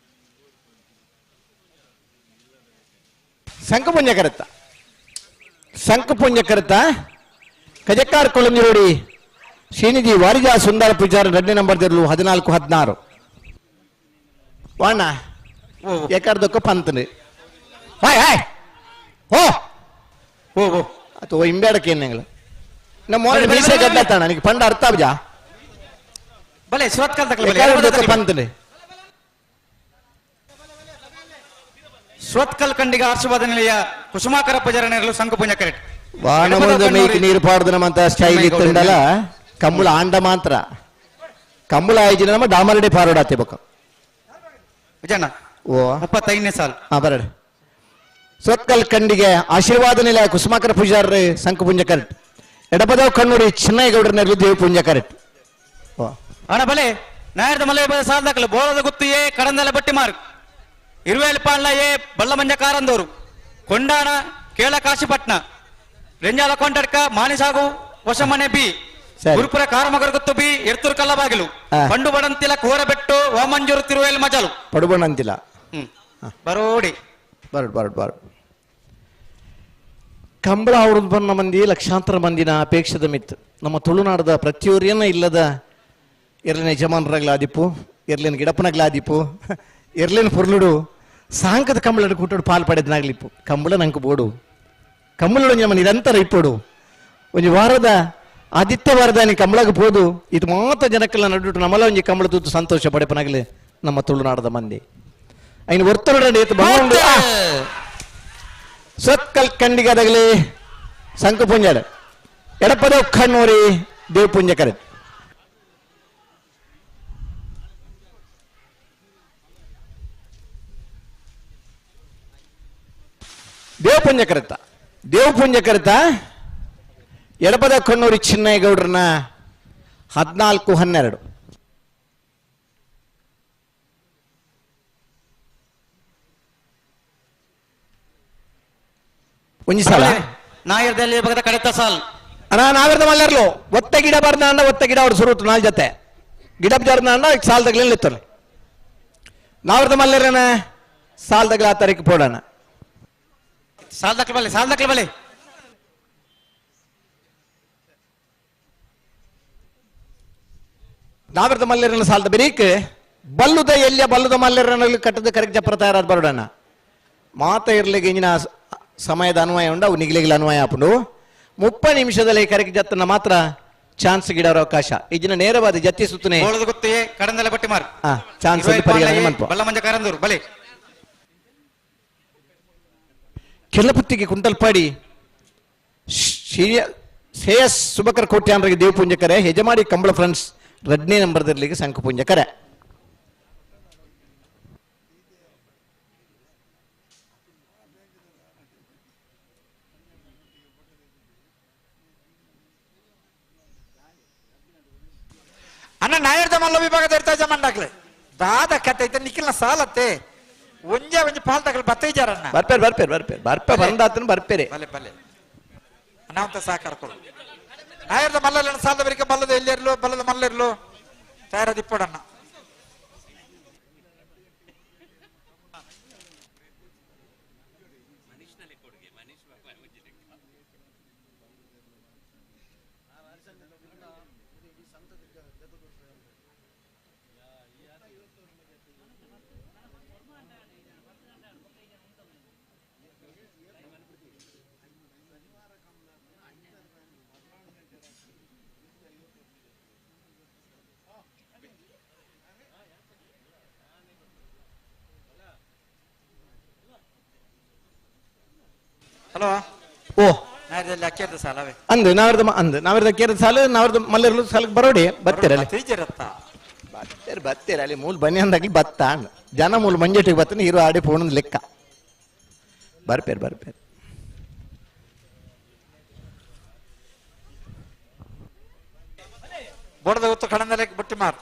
ಶಂಕು ಪುಂಜ ಕರತ್ತ ಶಂಕು ಪುಂಜ ಕರತ್ತ ಕಜಕ್ಕಾರ್ ಕೊಳಂಜಿರೋಡಿ ಶ್ರೀನಿಧಿ ವಾರಿಜಾ ಸುಂದರ ಪೂಜಾರ ಎರಡನೇ ನಂಬರ್ ದಿರ್ಲು 14 16. ವಾಣ ಏಕಾರ್ದಕ್ಕ ಪಂತನೆ ಹಾಯ್ ಹಾಯ್ ಹೋ ಓ ಓ ಅಥವಾ ಇಂಬೇಡಕ್ಕೆ ಏನಿಲ್ಲ ನಮ್ಮ ಮೋನೆ ಮೀಸೆ ಗಡ್ಡತ್ತಾಣ ನನಗೆ ಪಂಡ ಅರ್ಥ ಅಬ್ಜಾ ಬಲೆ ಸುರತ್ಕಲ್ ತಕಲ ಪಂತನೆ ಸುರತ್ಕಲ್ ಕಂಡಿಗ ಆಶೀರ್ವಾದ ನಿಲಯ ಕುಸುಮಾಕರ ಪೂಜಾರ ನೆರಳು ಶಂಕು ಪುಂಜ ಕರೆಕ್ಟ್ ವಾನಮುಂದ ಮೇಯ್ಕ್ ನೀರು ಪಾಡ್ದನಮಂತ ಸ್ಟೈಲ್ ಇತ್ತಂಡಲ ಕಮ್ಮುಳ ಆಂಡ ಮಾತ್ರ ಕಮ್ಮುಳ ಆಯ್ಜಿನ ನಮ್ಮ ಡಾಮರಡಿ ಪಾರೋಡಾತೆ ಬೊಕ್ಕ ವಿಜಯಣ್ಣ ಓ 35ನೇ ಸಾಲ. ಹಾ ಬರಡಿ. ಸೊತ್ಕಲ್ ಕಂಡಿಗೆ ಆಶೀರ್ವಾದ ನಿಲಯ ಕುಸುಮಾಕರ ಪೂಜಾರ ಶಂಕು ಪುಂಜ ಕರೆಕ್ಟ್. ಎಡಪದವ್ ಕಣ್ಣೂರಿ ಚಿನ್ನಯ್ಯಗೌಡರನಲ್ಲಿ ದೇವ ಪೂಂಜ ಕರೆಕ್ಟ್. ಅಣ್ಣ ಬಲೆ ನಾಯರ್ದ ಮಲೆ ಸಾಲದಾಕಲು ಬೋಳದ ಗುತ್ತು ಎ ಕಡಂದಲ ಬಟ್ಟಿ ಮಾರ್ಕ್ ಇರುವೇಲು ಪಾಂಡ್ಲ ಎ ಬಳ್ಳಮಂಜ ಕಾರಂದೂರು ಕೊಂಡಾಣ ಕೇಳ ಕಾಶಿಪಟ್ನ ರೆಂಜಾಲ ಕೊಂಡಡ್ಕ ಮಾನಿಸಾಗು ಹೊಸಮನೆ ಬಿ ಗುರುಪುರ ಕಾರಮಗರ ಗುತ್ತು ಬಿ ಎರ್ತೂರು ಕಲ್ಲಬಾಗಿಲು ಪಂಡು ಬಡಂತಿಲ ಕೋರಬೆಟ್ಟು ವಾಮಂಜೂರು ತಿರುವೇಲು ಮಜಲು ಪಡುಬಣಂತಿಲ ಬರೋಡಿ ಬರಡು ಬರಡು ಬರಡು. ಕಂಬಳ ಅವ್ರದ್ದು ಬಂದ ಮಂದಿ ಲಕ್ಷಾಂತರ ಮಂದಿನ ಅಪೇಕ್ಷದ ಮಿತ್ತು ನಮ್ಮ ತುಳುನಾಡದ ಪ್ರತಿಯೊರಿಯನ್ನ ಇಲ್ಲದ ಎರ್ಲಿನ ಯಜಮಾನರಾಗ್ಲಾದಿಪ್ಪು, ಎರ್ಲಿನ ಗಿಡಪ್ಪನಾಗ್ಲಾದಿಪ್ಪು, ಎರ್ಲಿನ ಪೊರ್ಲುಡು ಸಾಂಕದ ಕಂಬಳ ಕೂಟೋಡು ಪಾಲು ಪಡೆದನಾಗ್ಲಿಪ್ಪು. ಕಂಬಳ ನಂಗೆ ಬೋಡು ಕಂಬಳಡು ನಮ್ಮ ನಿರಂತರ ಇಪ್ಪೋಡು. ಒಂಜಿ ವಾರದ ಆದಿತ್ಯವಾರದಾನಿ ಕಂಬಳಗೆ ಪೋದು ಇದು ಮಾತ್ರ ಜನಕ್ಕೆಲ್ಲ ನಡುಟು ನಮ್ಮಲ್ಲ ಒಂಜಿ ಕಂಬಳ ತೂತು ಸಂತೋಷ ಪಡೆಪನಾಗ್ಲಿ ನಮ್ಮ ತುಳುನಾಡದ ಮಂದಿ. ಐನು ಒರ್ತರುಡ ಬಂದು ಸೊಕ್ಕಲ್ ಕಂಡಿಗದಗಲಿ ಶಂಕು ಪುಂಜಾಡ ಎಡಪದ ಕಣ್ಣೂರಿ ದೇವಪುಂಜ ಕರೆ. ದೇವಪುಂಜ ಕರೆತ ದೇವಪುಂಜ ಕರೆತ ಎಡಪದ ಕಣ್ಣೂರಿ ಚಿನ್ನಯ್ಯಗೌಡ್ರನ್ನ 14-12. ಒಂಜಿ ಸಾಲ ನಾಯರ್ದಲ್ಲಿ ಬಗದ ಕಡೆತ ಸಾಲ್ ಅಣ್ಣ ನಾವಿರ್ದ ಮಲ್ಲರ್ಲು ಒತ್ತ ಗಿಡ ಬರ್ದ ಅಣ್ಣ ಒತ್ತ ಗಿಡ ಅವ್ರು ಸುರುತ್ತು ನಾಲ್ ಜೊತೆ ಗಿಡ ಜಾರ್ದ ಅಣ್ಣ ಸಾಲ್ ತಗ್ಲಿಲ್ಲ ಇತ್ತಲ್ಲ ನಾವಿರ್ದ ಮಲ್ಲರನ ಸಾಲ್ ತಗ್ಲ ಆ ತಾರೀಕು ಪೋಡೋಣ. ಸಾಲ್ ದಕ್ಲ ಬಲೆ ಸಾಲ್ ದಕ್ಲ ಬಲೆ ನಾವಿರ್ದ ಮಲ್ಲರನ ಸಾಲ್ದ ಬೆರೀಕ್ ಬಲ್ಲುದ ಎಲ್ಲಿಯ ಬಲ್ಲುದ ಮಲ್ಲರನ ಕಟ್ಟದ ಕರೆಕ್ಟ್ ಜಪ್ರ ತಯಾರಾದ ಬರೋಡಣ ಮಾತ ಇರ್ಲಿಗೆ ಇಂಜಿನ ಸಮಯದ ಅನ್ವಯ ಉಂಡು ಅವು ನಿಗಿಲಿಗಿಲ ಅನ್ವಯ ಆಪುಂಡು. 30 ನಿಮಿಷದಲ್ಲಿ ಕರೆಕ್ಟ್ ಜತ್ತನ ಮಾತ್ರ ಚಾನ್ಸ್ ಗಿಡವರ ಅವಕಾಶ. ಈ ದಿನ ನೇರವಾದ ಜತ್ತಿ ಸುತ್ತನೆ ಚಾನ್ಸ್ ಪರಿಗಣನೆ ಮನ್ಪ. ಕೆಲ್ಲಪುತ್ತಿಗೆ ಕುಂಟಲ್ಪಾಡಿ ಶ್ರೇಯಸ್ ಸುಬಕರ್ ಕೋಟ್ಯಾನ್ರಿಗೆ ದೇವಪುಂಜಕರೆ ಯಜಮಾಡಿ ಕಂಬಳ ಫ್ರೆಂಡ್ಸ್ 2ನೇ ನಂಬರ್ದಲ್ಲಿಗೆ ಶಂಕುಪುಂಜಕರೆ. ಅಣ್ಣ ನಾಯರ್ದ ಮಲ್ಲ ವಿಭಾಗದ ಇರ್ತಾ ಜಮಂಡಾಕ್ಲೆ ದಾದ ಕತೆ ಐತೆ ನಿಖಿಲ್ನ ಸಾಲತ್ತೆ ಒಂಜೆ ಒಂಜಿ ಪಾಲ್ ತಗಲ್ ಬತ್ತೈಜಾರಣ್ಣ ಬರ್ಪೇರ್ ಬರ್ಪೇರ್ ಬರ್ಪೇರ್ ಬರ್ಪೆ ಬಂದಾತನ ಬರ್ಪೇರೆ ಬಲೆ ಬಲೆ ಅನಾಹುತ ಸಹಕಾರ ಕೊಡು. ನಾಯರ್ದ ಮಲ್ಲಲ್ಲ ಸಾಲದ ಬರಿಕೆ ಬಲ್ಲದ ಎಲ್ಲಿರ್ಲು ಬಲ್ಲದ ಮಲ್ಲಿರ್ಲು ತಯಾರದ ಇಪ್ಪಡಣ್ಣ. ಹಲೋ ಓ ನಾಯರ್ದಲ್ಲಿ ಅಕ್ಕಿರದ ಸಾಲವೇ ಅಂದು ನಾವಿರ್ದ ಅಂದು ನಾವಿರ್ದ ಕೇರದ ಸಾಲು ನಾವಿರ್ದ ಮಲ್ಲರ್ಲು ಸಾಲಕ್ಕೆ ಬರೋಡಿ ಬತ್ತೀರಲ್ಲಿ ಬತ್ತೀರಿ ಬತ್ತೀರಿ ಅಲ್ಲಿ ಮೂಲ ಬನ್ನಿ ಅಂದಾಗಲಿ ಬತ್ತ ಜನ ಮೂಲ ಮಂಜೆಟ್ಟಿಗೆ ಬತ್ತಾನೆ ಹೀರೋ ಆಡಿ ಫೋನ್ ಲೆಕ್ಕ ಬರ್ಪೇರ್ ಬರ್ಪೇರ್. ಬೋಡದ ಹೊತ್ತು ಕಡಂದಲೆ ಬುಟ್ಟಿ ಮಾರ್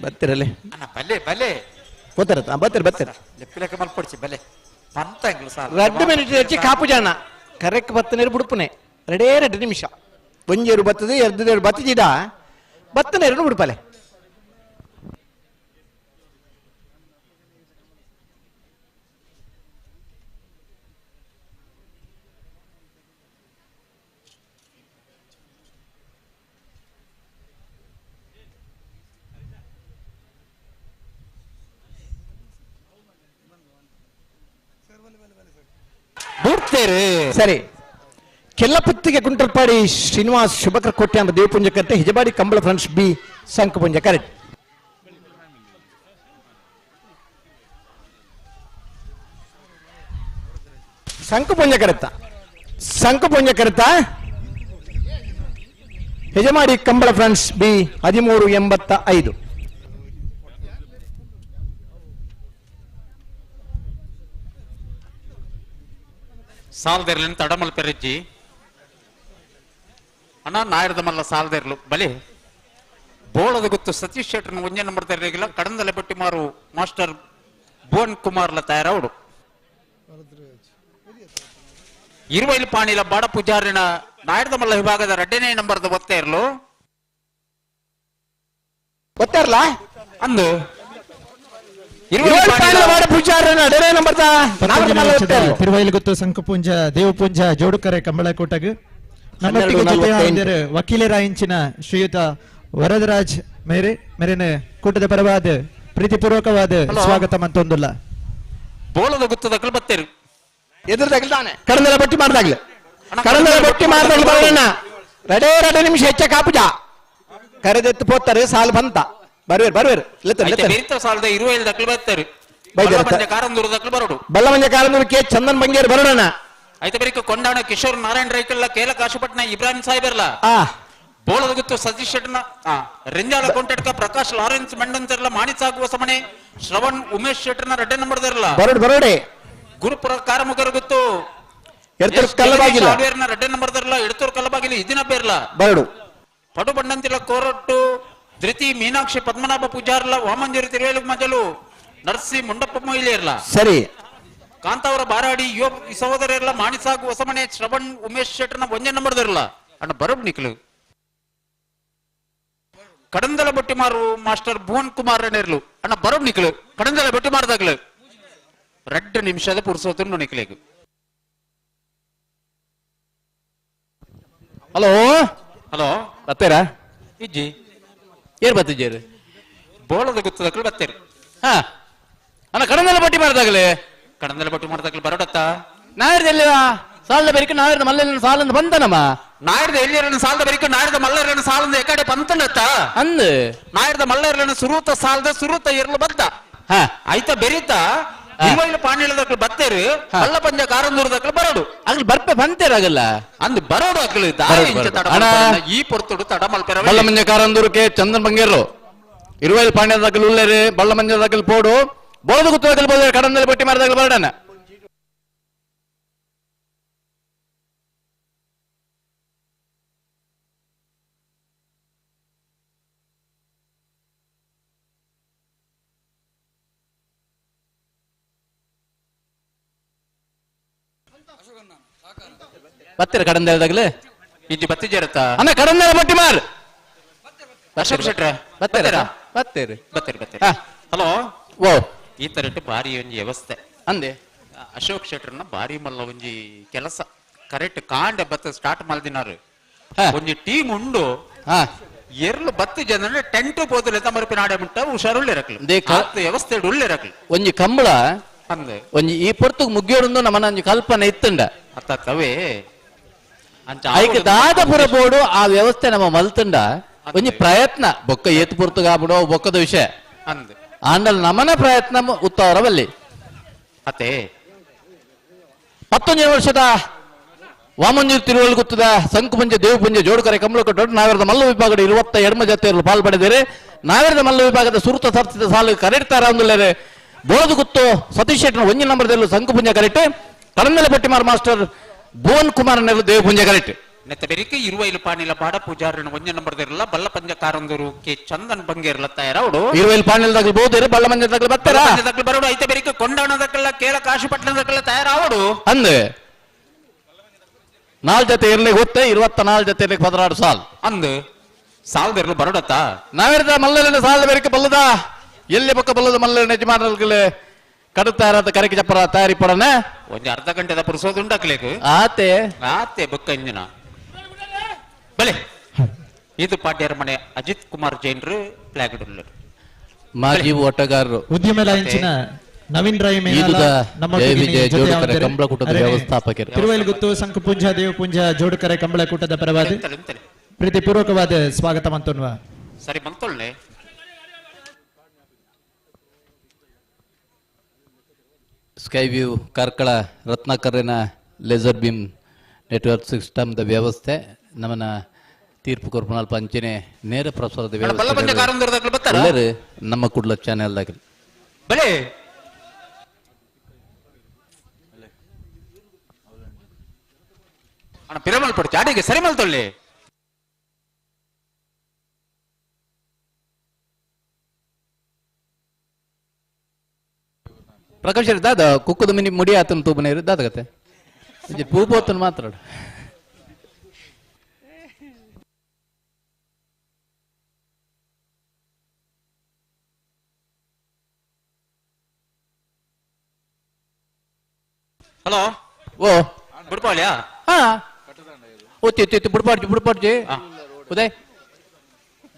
ಬತ್ತೀರಲ್ಲಿ ಅಣ್ಣ ಬಲೆ ಬಲೆ ಗೊತ್ತಾರ ಬತ್ತೀರಿ ಬತ್ತೀರ ಲೆಪ್ಪಿಲೆಕ್ಕ ಮಲ್ಪೊಡ್ಚಿ ಬಲೆ ಪಂತ 2 ಮಿನಿಟ್ ಹೆಚ್ಚಿ ಕಾಪು ಜನ ಕರೆಕ್ಟ್ ಬತ್ತನೇರು ಬುಡುಪನೆ ಎರಡೇ 2 ನಿಮಿಷ ಒಂಜೇರು ಬತ್ತದ ಎರಡು ಬತ್ತಿದ ಬತ್ತನೇರು ಬುಡುಪಲೆ. ಸರಿ ಕೆಲ್ಲಪುತ್ತಿಗೆ ಕುಂಟಲ್ಪಾಡಿ ಶ್ರೀನಿವಾಸ್ ಶುಭಕರ್ ಕೋಟ್ಯ ಅಂತ ದೇವಪುಂಜ ಕಟ್ಟೆ ಹಿಜಬಾಡಿ ಕಂಬಳ ಫ್ರೆಂಡ್ಸ್ ಬಿ ಶಂಕುಪುಂಜ ಕರೆಕ್ಟ್. ಶಂಕುಪುಂಜ ಕರೆತ್ತ ಶಂಕುಪುಂಜ ಕರೆತ್ತ ಯಜಮಾಡಿ ಕಂಬಳ ಫ್ರೆಂಡ್ಸ್ ಬಿ 1385. ಸಾಲದೆರಲಿನ ತಡಮಲ್ ಪೆರಜ್ಜಿ. ಅಣ್ಣ ನಾಯರದ ಮಲ್ಲ ಸಾಲದಿರ್ಲು ಬಲಿ ಬೋಳದ ಗೊತ್ತು ಸತೀಶ್ ಶೆಟ್ಟರ್ನ ಒಂಜೇ ನಂಬರ್ ತೆರಲಿಲ್ಲ ಕಡಂದಲೆ ಬಟ್ಟಿ ಮಾರು ಮಾಸ್ಟರ್ ಭುವನ್ ಕುಮಾರ್ಲ ತಯಾರವಡು ಇರುವೈಲ್ ಪಾಣಿಲ ಬಾಡ ಪೂಜಾರಿನ ನಾಯರದ ಮಲ್ಲ ವಿಭಾಗದ ಎರಡನೇ ನಂಬರ್ದ ಒತ್ತೆ ಇರಲು ಒತ್ತಾರಲ್ಲ ಅಂದು ತಿರುವೈಲುಗುತ್ತು ಸಂಕಪುಂಜ ದೇವಪುಂಜ ಜೋಡುಕರೆ ಕಂಬಳಕೋಟಗ್ ನಮ್ಮೊಟ್ಟಿಗೆ ಜೊತೆ ವಕೀಲರಾಯಿಂಚಿನ ಶ್ರೀಯುತ ವರದರಾಜ್ ಮೇರೆ ಮೇರೆನ ಕೂಟದ ಪರವಾದ ಪ್ರೀತಿಪೂರ್ವಕವಾದ ಸ್ವಾಗತ ಮಂತೊಂದುಲ್ಲ. ಬೋಳದ ಗುತ್ತದಕ್ಕಲು ಬತ್ತೇರು ಎದುರುದಾಗಲಿ ಕಡಂದಲ ಬಟ್ಟಿ ಮಾಡ್ದಾಗ್ಲಿ ಕಡಂದಲ ಬಟ್ಟಿ ಮಾಡ್ದಾಗ್ಲಿ ಬರೋಣ ರಡೇ ರಡೆ ನಿಮಿಷ ಹೆಚ್ಚ ಕಾಪುಜ ಕರೆದೆತ್ತು ಪೋತಾರೆ ಸಾಲು ಬಂತ ಬರ್ವೇರು ಬರ್ವೇರು ಸಾಲದ ಇರುವೈಲ್ ದಕ್ಕಲು ಬತ್ತೇರು ಕಾರಂದೂರು ಬರೋಡು ಬಲ್ಲಮಂಜ ಕಾರಂದೂರು ಕೆ ಚಂದನ್ ಬಂಗೇರು ಬರೋಣ ಐತೆ ಬರೀಕ ಕೊಂಡಾಣ ಕಿಶೋರ್ ನಾರಾಯಣ ರೈಕಲ್ಲ ಕೇಲ ಕಾಶಪಟ್ನ ಇಬ್ರಾಹಿಂ ಸಾಹೇಬರ್ಲ ಬೋಳದ ಗುತ್ತು ಸತೀಶ್ ಶೆಟ್ಟನ ರೆಂಜಾಲ ಕೊಂಟೆಡ್ಕ ಪ್ರಕಾಶ್ ಲಾರೆನ್ಸ್ ಮಂಡನ್ಸರ್ಲ ಮಾಣಿಸಾಗುವ ಸಮನೆ ಶ್ರವಣ್ ಉಮೇಶ್ ಶೆಟ್ಟರ್ನ ರಡ್ಡೆ ನಂಬರ್ದರ್ಲ ಬರೋಡ್ ಬರೋಡೆ ಗುರುಪುರ ಕಾರಮುಖರ ಗುತ್ತು ರಡ್ಡೆ ನಂಬರ್ದರ್ಲ ಎಡತೂರು ಕಲ್ಲಬಾಗಿಲು ಇದಿನ ಬೇರ್ಲ ಬರಡು ಪಡು ಬಂಡಂತಿಲ ಕೋರಟ್ಟು ಧೃತಿ ಮೀನಾಕ್ಷಿ ಪದ್ಮನಾಭ ಪೂಜಾರ್ಲ ವಾಮಂಜೂರಿ ತಿರುವೇಲು ಮಜಲು ನರ್ಸಿ ಮುಂಡಪ್ಪ ಮೊಯ್ಲಿರ್ಲ ಸರಿ ಕಾಂತಾವರ ಬಾರಾಡಿ ಯುವ ಸಹೋದರರ್ಲ ಮಾಣಿಸಾಗು ಹೊಸಮನೆ ಶ್ರವಣ್ ಉಮೇಶ್ ಶೆಟ್ಟರ್ನ ಒಂದೇ ನಂಬರ್ದರ್ಲ ಅಣ್ಣ ಬರೋಬ್ ನಿಕ್ಲು ಕಡಂದಲ ಬೊಟ್ಟಿಮಾರು ಮಾಸ್ಟರ್ ಭುವನ್ ಕುಮಾರ್ ನೇರ್ಲು ಅಣ್ಣ ಬರೋಬ್ ನಿಕ್ಲು ಕಡಂದಲ ಬೊಟ್ಟಿ ಮಾರದಾಗ್ಲು 2 ನಿಮಿಷದ ಪುರುಸೋತು ನಿಕ್ಲೇಗು. ಹಲೋ ಹಲೋ ಬತ್ತೀರಾ ಇಜ್ಜಿ ಏರ್ ಬತ್ತಿದ್ದೀರಿ ಬೋಳದ ಗುತ್ತದಕ್ಲು ಬತ್ತೀರಿ. ಹಾ ಅಣ್ಣ ಕಡಂದಲ ಬಟ್ಟಿ ಮಾಡ್ದಾಗಲೇ ಕಡಂದಲ ಬಟ್ಟಿ ಮಾಡ್ದಾಗ್ಲಿ ಬರೋಡತ್ತ ನಾಯರ್ದ ಸಾಲದ ಬೆರಿಕೆ ನಾಯರ್ದ ಮಲ್ಲ ಸಾಲಂದ ಬಂದನಮ್ಮ ನಾಯರ್ದ ಎಲ್ಲಿರನ ಸಾಲದ ಬೆರಿಕೆ ನಾಯರ್ದ ಮಲ್ಲರನ ಸಾಲಂದ ಎಕಡೆ ಬಂತನತ್ತ ಅಂದ್ ನಾಯರ್ದ ಮಲ್ಲರನ ಸುರೂತ ಸಾಲದ ಸುರೂತ ಇರಲು ಬಂದ ಆಯ್ತಾ ಬೆರಿತ ಇರುವೈಲ ಪಾಣಿಲದಕ್ಲು ಬತ್ತೇರು ಅಲ್ಲ ಪಂಜ ಕಾರಂದೂರದಕ್ಲು ಬರೋಡು ಅಗ್ಲಿ ಬರ್ಪೆ ಬಂತೇರಾಗಲ್ಲ ಅಂದ್ ಬರೋಡು ಅಗ್ಲು ಈ ಪೊರ್ತುಡು ತಡ ಮಲ್ಪೆರ ಬಲ್ಲಮಂಜ ಕಾರಂದೂರಕ್ಕೆ ಚಂದನ್ ಬಂಗೇರು ಇರುವೈಲ್ ಪಾಂಡ್ಯದಾಗಲು ಉಳ್ಳೇರಿ ಬಳ್ಳಮಂಜದಾಗಲು ಪೋಡು ಬೋಳದ ಗುತ್ತದಾಗಲು ಬೋದ ಕಡಂದಲ್ಲಿ ಬಟ್ಟಿ ಮಾರದಾಗಲು ಬರಡಣ ಬತ್ತೀರ ಕಡಂದೇಳದಾಗಲೇ ಇಜ್ಜಿ ಬತ್ತಿ ಜರತ್ತ ಅಣ್ಣ ಕಡಂದೇಳ ಬಟ್ಟಿ ಮಾರ್ ಅಶೋಕ್ ಶೆಟ್ರ ಬತ್ತೀರಾ ಬತ್ತೀರಿ ಬತ್ತೀರಿ ಬತ್ತೀರಿ. ಹಲೋ ಓ ಈ ತರಟ್ಟು ಭಾರಿ ಒಂಜಿ ವ್ಯವಸ್ಥೆ ಅಂದೆ ಅಶೋಕ್ ಶೆಟ್ರನ್ನ ಭಾರಿ ಮಲ್ಲ ಒಂಜಿ ಕೆಲಸ ಕರೆಕ್ಟ್ ಕಾಂಡೆ ಬತ್ತ ಸ್ಟಾರ್ಟ್ ಮಲ್ದಿನಾರು ಒಂಜಿ ಟೀಮ್ ಉಂಡು ಎರ್ಲು ಬತ್ತು ಜನ ಟೆಂಟ್ ಪೋದುಲೆ ತಮರ್ಪಿ ನಾಡೆ ಮುಟ್ಟ ಹುಷಾರುಳ್ಳಿರಕ್ಲು ವ್ಯವಸ್ಥೆ ಉಳ್ಳಿರಕ್ಲು ಒಂಜಿ ಕಂಬಳ ಅಂದೆ ಒಂಜಿ ಈ ಪೊರ್ತುಗ್ ಮುಗಿಯೋಡು ನಮ್ಮನ ಒಂಜಿ ಕಲ್ಪನೆ ಇತ್ತುಂಡ ಅತ್ತ ತವೇ ಐಕ್ ದಾದಪುರ ಬೋರ್ಡು ಆ ವ್ಯವಸ್ಥೆ ನಮ್ಮ ಮಲ್ತುಂಡ ಒಂಜಿ ಪ್ರಯತ್ನ ಬೊಕ್ಕ ಏತು ಪೊರ್ತುಗಾಬಿಡೋ ಬೊಕ್ಕದ ವಿಷಯ ಅಂದೆ ಆಂಡಲ್ ನಮನ ಪ್ರಯತ್ನ ಉತ್ತರವಲ್ಲಿ ಅತ್ತೆ 19 ವರ್ಷದ ವಾಮಂಜೂರು ತಿರುವಲ್ ಗುತ್ತದ ಸಂಕುಪುಂಜ ದೇವಪುಂಜ ಜೋಡುಕರೆ ಕಮಲಕೊಟ್ಟ ನಾಗರದ ಮಲ್ಲ ವಿಭಾಗದ 22 ಜತೆಯರು ಪಾಲ್ಪಡೆದರೆ ನಾಗರದ ಮಲ್ಲ ವಿಭಾಗದ ಸುರುತ ಸರ್ತಿದ ಸಾಲು ಕರೆಡ್ತಾರ ಅಂದುಳ್ಳರೆ ಬೋಳದ ಗುತ್ತು ಸತೀಶ್ ಶೆಟ್ಟನ 1 ನಂಬರ್ದಲ್ಲೂ ಸಂಕುಪುಂಜ ಕರೆಕ್ಟ್ ಕಡಂದಲೆ ಪಟ್ಟಿಮಾರ್ ಮಾಸ್ಟರ್ ಭುವನ್ ಕುಮಾರ್ ನೆರಳು ದೇವಪುಂಜ ಕರೆಕ್ಟ್ ನೆತ್ತ ಬೆರಿಕೆ ಇರುವೈಲು ಪಾಣಿಲ ಬಾಡ ಪೂಜಾರನ 1 ನಂಬರ್ದಿರಲ್ಲ ಬಲ್ಲ ಪಂಜ ಕಾರಂದೂರು ಕೆ ಚಂದನ್ ಬಂಗೇರ್ಲ ತಯಾರವಡು ಇರುವೈಲು ಪಾಣಿಲದಾಗಲು ಬೋದೇರು ಬಲ್ಲ ಮಂಜದಾಗಲು ಬತ್ತಾರ ದಕ್ಕಲು ಬರೋಡು ಐತೆ ಬೆರಿಕೆ ಕೊಂಡಾಣದಕ್ಕೆಲ್ಲ ಕೇಳ ಕಾಶಿಪಟ್ಟಣದಕ್ಕೆಲ್ಲ ತಯಾರಾವಡು ಅಂದೆ 4 ಜೊತೆ ಇರ್ಲಿಕ್ಕೆ ಗೊತ್ತೆ 24 ಜೊತೆ ಇರ್ಲಿಕ್ಕೆ 16 ಸಾಲ್ ಅಂದು ಸಾಲದಿರ್ಲು ಬರೋಡತ್ತ ನಾವಿರ್ದ ಮಲ್ಲಲಿನ ಸಾಲ ಬೆರಿಕೆ ಬಲ್ಲದ ಎಲ್ಲಿ ಪಕ್ಕ ಬಲ್ಲದ ಮಲ್ಲನ ಯಜಮಾನರುಗಳೇ ಕಡುತ್ತಾರದ ಕರಕಿ ಚಪ್ಪರ ತಯಾರಿ ಪಡನೆ ಒಂದು ಅರ್ಧ ಗಂಟೆದ ಪುರುಸೋದುಂಡಾಕ್ಲೇಕು ಆತೆ ಆತೆ ಬೊಕ್ಕ ಇಂಜಿನ ಬಲೆ ಇದು ಪಾಡ್ಯರ ಮನೆ ಅಜಿತ್ ಕುಮಾರ್ ಜೈನ್ರು ಫ್ಲಾಗ್ ಮಾಜಿ ಓಟಗಾರರು ಉದ್ಯಮ ಲೈನ್ಸಿನ ನವೀನ್ ರಾಯ್ ಈದುದ ಜಯ ವಿಜಯ ಜೋಡುಕರೆ ಕಂಬಳಕೂಟದ ವ್ಯವಸ್ಥಾಪಕರು ತಿರುವೈಲುಗುತ್ತು ಸಂಕಪುಂಜ ದೇವಪುಂಜ ಜೋಡುಕರೆ ಕಂಬಳಕೂಟದ ಪರವಾದ ಪ್ರೀತಿಪೂರ್ವಕವಾದ ಸ್ವಾಗತ ಮಂತನ್ವ ಸರಿ ಮಂತೊಳ್ಳೆ ಸ್ಕೈ ವ್ಯೂ ಕಾರ್ಕಳ ರತ್ನಾಕರನ ಲೇಸರ್ ಬೀಮ್ ನೆಟ್ವರ್ಕ್ ಸಿಸ್ಟಮ್ದ ವ್ಯವಸ್ಥೆ ನಮ್ಮನ ತೀರ್ಪು ಕೊರ್ಪುನಲ್ಪ ಅಂಚನೆ ನೇರ ಪ್ರಸಾರದ ವ್ಯವಸ್ಥೆ ನಮ್ಮ ಕುಡ್ಲ ಚಾನೆಲ್ದಾಗ ಬಲೆ ಅಣ್ಣ ಪಿರಮಲ್ ಪಡು ಚಾಡಿಗೆ ಸರಿ ಮಲ್ತೊಳ್ಳಿ. ಪ್ರಕಾಶ್ ದಾದ ಕುಕ್ಕದ ಮಿನಿ ಮುಡಿ ಆತನ ತೂಬನೇರು ದಾದಗತ್ತೆ ಪೂಪೋತನ ಮಾತ್ರ. ಹಲೋ ಓ ಬುಡ್ಪಾಳ್ಯಾ? ಹಾ ಒತ್ತಿ ಒತ್ತಿ ಬುಡ್ಪಾಡ್ಜಿ ಬುಡ್ಪಾಡ್ಜಿ ಉದಯ್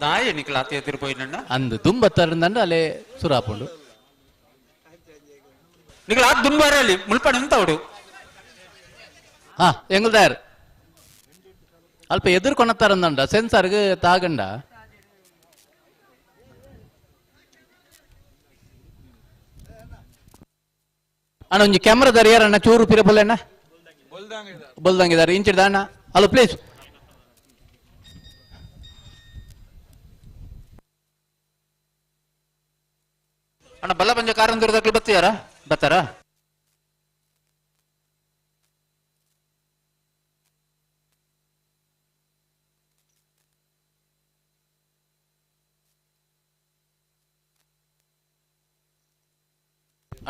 ದಾಯ ನಿಕ್ಲ ಆತ ಎದುರು ಪೋಯಿನಣ್ಣ ಅಂದು ತುಂಬ ತರಂದಂಡ ಅಲ್ಲೇ ಸುರಾಪುಂಡು ನಿಕ್ಲ ಆತ ದುಂಬಾರಲ್ಲಿ ಮುಲ್ಪಣ ಅಂತ ಅವಡು. ಹಾ ಎಂಗಲ್ದಾರ್ ಅಲ್ಪ ಎದುರು ಕೊಣತ್ತಾರಂದಂಡ ಸೆನ್ಸಾರ್ಗೆ ತಾಗಂಡ. ಅಣ್ಣ ಒಂಜಿ ಕ್ಯಾಮ್ರಾದಾರ ಯಾರಣ್ಣ ಚೂರು ಪಿರ ಬೊಲ್ಲೆ ಅಣ್ಣ ಬೊಲ್ದಂಗಿದ್ದಾರೆ ಇಂಚಿಡ್ದ ಅಣ್ಣ. ಹಲೋ ಪ್ಲೀಸ್ ಅಣ್ಣ ಬಲ್ಲ ಪಂಜ ಕಾರಂದೂರದಾಗ್ಲಿ ಬತ್ತೀಯಾರ ಬತ್ತಾರ?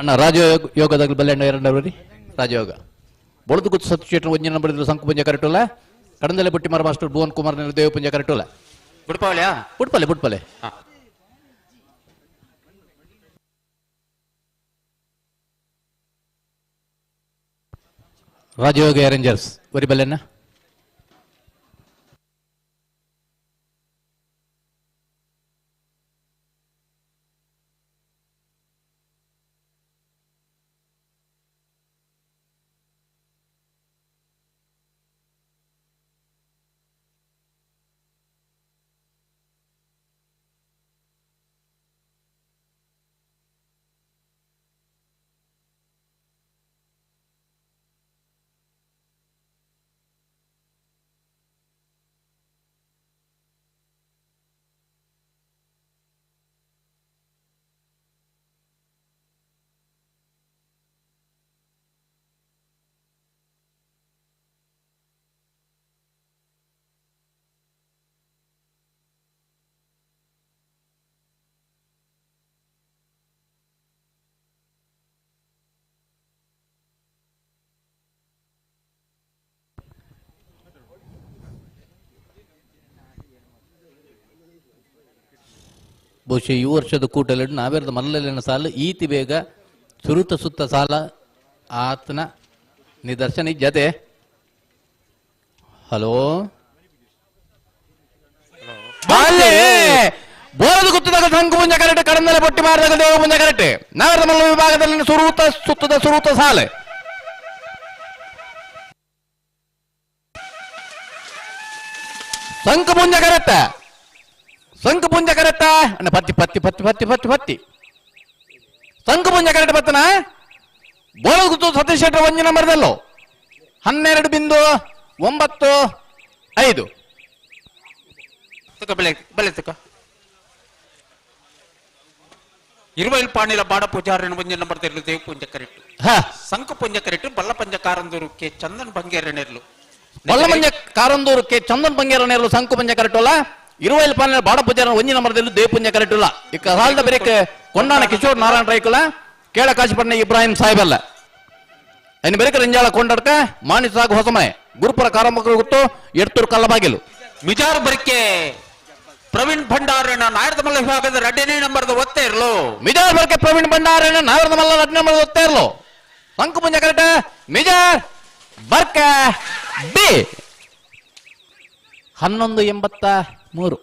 ಅಣ್ಣ ರಾಜಯೋಗ ಯೋಗದಾಗಲಿ ಬಲ್ಲೆ ಅಣ್ಣ ಎರಡು ರಾಜಯೋಗ ಬೊಳದು ಗುತ್ತು ಸತ್ತು ಚೇಟನ್ ಒಂಜಿನ ನಂಬರ್ ಸಂಕು ಪಂಜ ಕರೆಟುಲ್ಲ ಕಡಂದಲೆ ಬುಟ್ಟಿಮಾರ ಮಾಸ್ಟರ್ ಭುವನ್ ಕುಮಾರ್ ದೇವ ಪಂಜ ಕರೆಟುಲ್ಲ. ಬುಡ್ಪಾವಳಿಯಾ? ಬುಡ್ಪಾಲೆ ಬುಡ್ಪಾಲೆ. Rajayoga arrangers worry ಬಲ್ಲೆಣ್ಣ. ಬಹುಶಃ ಈ ವರ್ಷದ ಕೂಟಲ್ಲಿ ನಾವೇರ್ದ ಮಲ್ಲಲಿನ ಸಾಲು ಈತಿ ಬೇಗ ಸುರುತ ಸುತ್ತ ಸಾಲ ಆತನ ನಿದರ್ಶನ ಜತೆ. ಹಲೋ ಬೋರದು ಗುತ್ತದಾಗ ಸಂಕು ಪುಂಜ ಕರೆಕ್ಟ್ ಕಡಂದಲೆ ಬೊಟ್ಟಿ ಮಾರಿದಾಗ ದೇವ ಪುಂಜ ಕರೆಕ್ಟ್ ನಾವೇರ್ದ ಮಲ್ಲ ವಿಭಾಗದಲ್ಲಿ ಸುರೂತ ಸುತ್ತದ ಸುರೂತ ಸಾಲೆ ಸಂಕು ಪುಂಜ ಕರೆಕ್ಟ್ ಸಂಕು ಪುಂಜ ಕರೆಕ್ಟ ಅಣ್ಣ ಪತ್ತಿ ಪತ್ತಿ ಪತ್ತಿ ಪತ್ತಿ ಪತ್ತಿ ಪತ್ತಿ ಸಂಕು ಪುಂಜ ಕರೆಕ್ಟ್ ಪತ್ತನ ಬೋರದು ಗುತ್ತು ಸತೀಶ್ ಶೆಟ್ಟರ್ ಒಂಜಿ ನಂಬರ್ದಲ್ಲೋ 12.95. ತುಕ ಬೆಲೆ ಬೆಲೆ ತುಕ ಇರುವೈಲ್ ಪಾಣಿಲ ಬಾಡ ಪೂಜಾರನ ಒಂಜಿ ನಂಬರ್ ತೆರಲು ದೇವ ಪುಂಜ ಕರೆಕ್ಟ್ ಸಂಕು ಪುಂಜ ಕರೆಕ್ಟ್ ಬಲ್ಲ ಪಂಜ ಕಾರಂದೂರು ಕೆ ಚಂದನ್ ಬಂಗೇರನೆರ್ಲು ಬಲ್ಲಮಂಜ ಕಾರಂದೂರು ಕೆ ಚಂದನ್ ಬಂಗೇರನೆರ್ಲು ಸಂಕು ಪಂಜ ಕರೆಕ್ಟ್ ಅಲ್ಲ ಇರುವೈಲ್ ಪಾಣಿಲ ಬಾಡ ಪೂಜಾರನ ಒಂಜಿ ನಂಬರ್ ತೆರಲು ದೇವ ಪುಂಜ ಕರೆಕ್ಟ್ ಅಲ್ಲ ಇಕ್ಕ ಸಾಲ್ದ ಬೆರೆಕ್ ಕೊಂಡಾಣ ಕಿಶೋರ್ ನಾರಾಯಣ ರೈಕುಲ ಕೇಳ ಕಾಶಿಪಟ್ಟಣ ಇಬ್ರಾಹಿಂ ಸಾಹೇಬಲ್ಲ ಅಯ್ಯ ಬೆರೆಕ ರಂಜಾಳ ಕೊಂಡಾಡ್ಕ ಮಾಣಿಸಾಗು ಹೊಸಮನೆ ಗುರುಪುರ ಕಾರಂಬಕರು ಗೊತ್ತು ಎಡ್ತೂರು ಕಲ್ಲಬಾಗಿಲು ಮಿಜಾರ್ ಬರಿಕೆ ಪ್ರವೀಣ್ ಭಂಡಾರಣ್ಣ ನಾಯರ್ದಮಲ್ಲ ವಿಭಾಗದ ಎರಡನೇ ನಂಬರ್ದ ಒತ್ತೆ ಇರಲು ಮಿಜಾರ್ ಬರ್ಕೆ ಪ್ರವೀಣ್ ಭಂಡಾರಣ್ಣ ನಾಯರ್ದಮಲ್ಲ ಎರಡನೇ ನಂಬರ್ದ ಒತ್ತೆ ಇರಲು ಸಂಕು ಪುಂಜ ಕರೆಕ್ಟ್ ಮಿಜಾರ್ ಬರ್ಕ ಬಿ 11.83.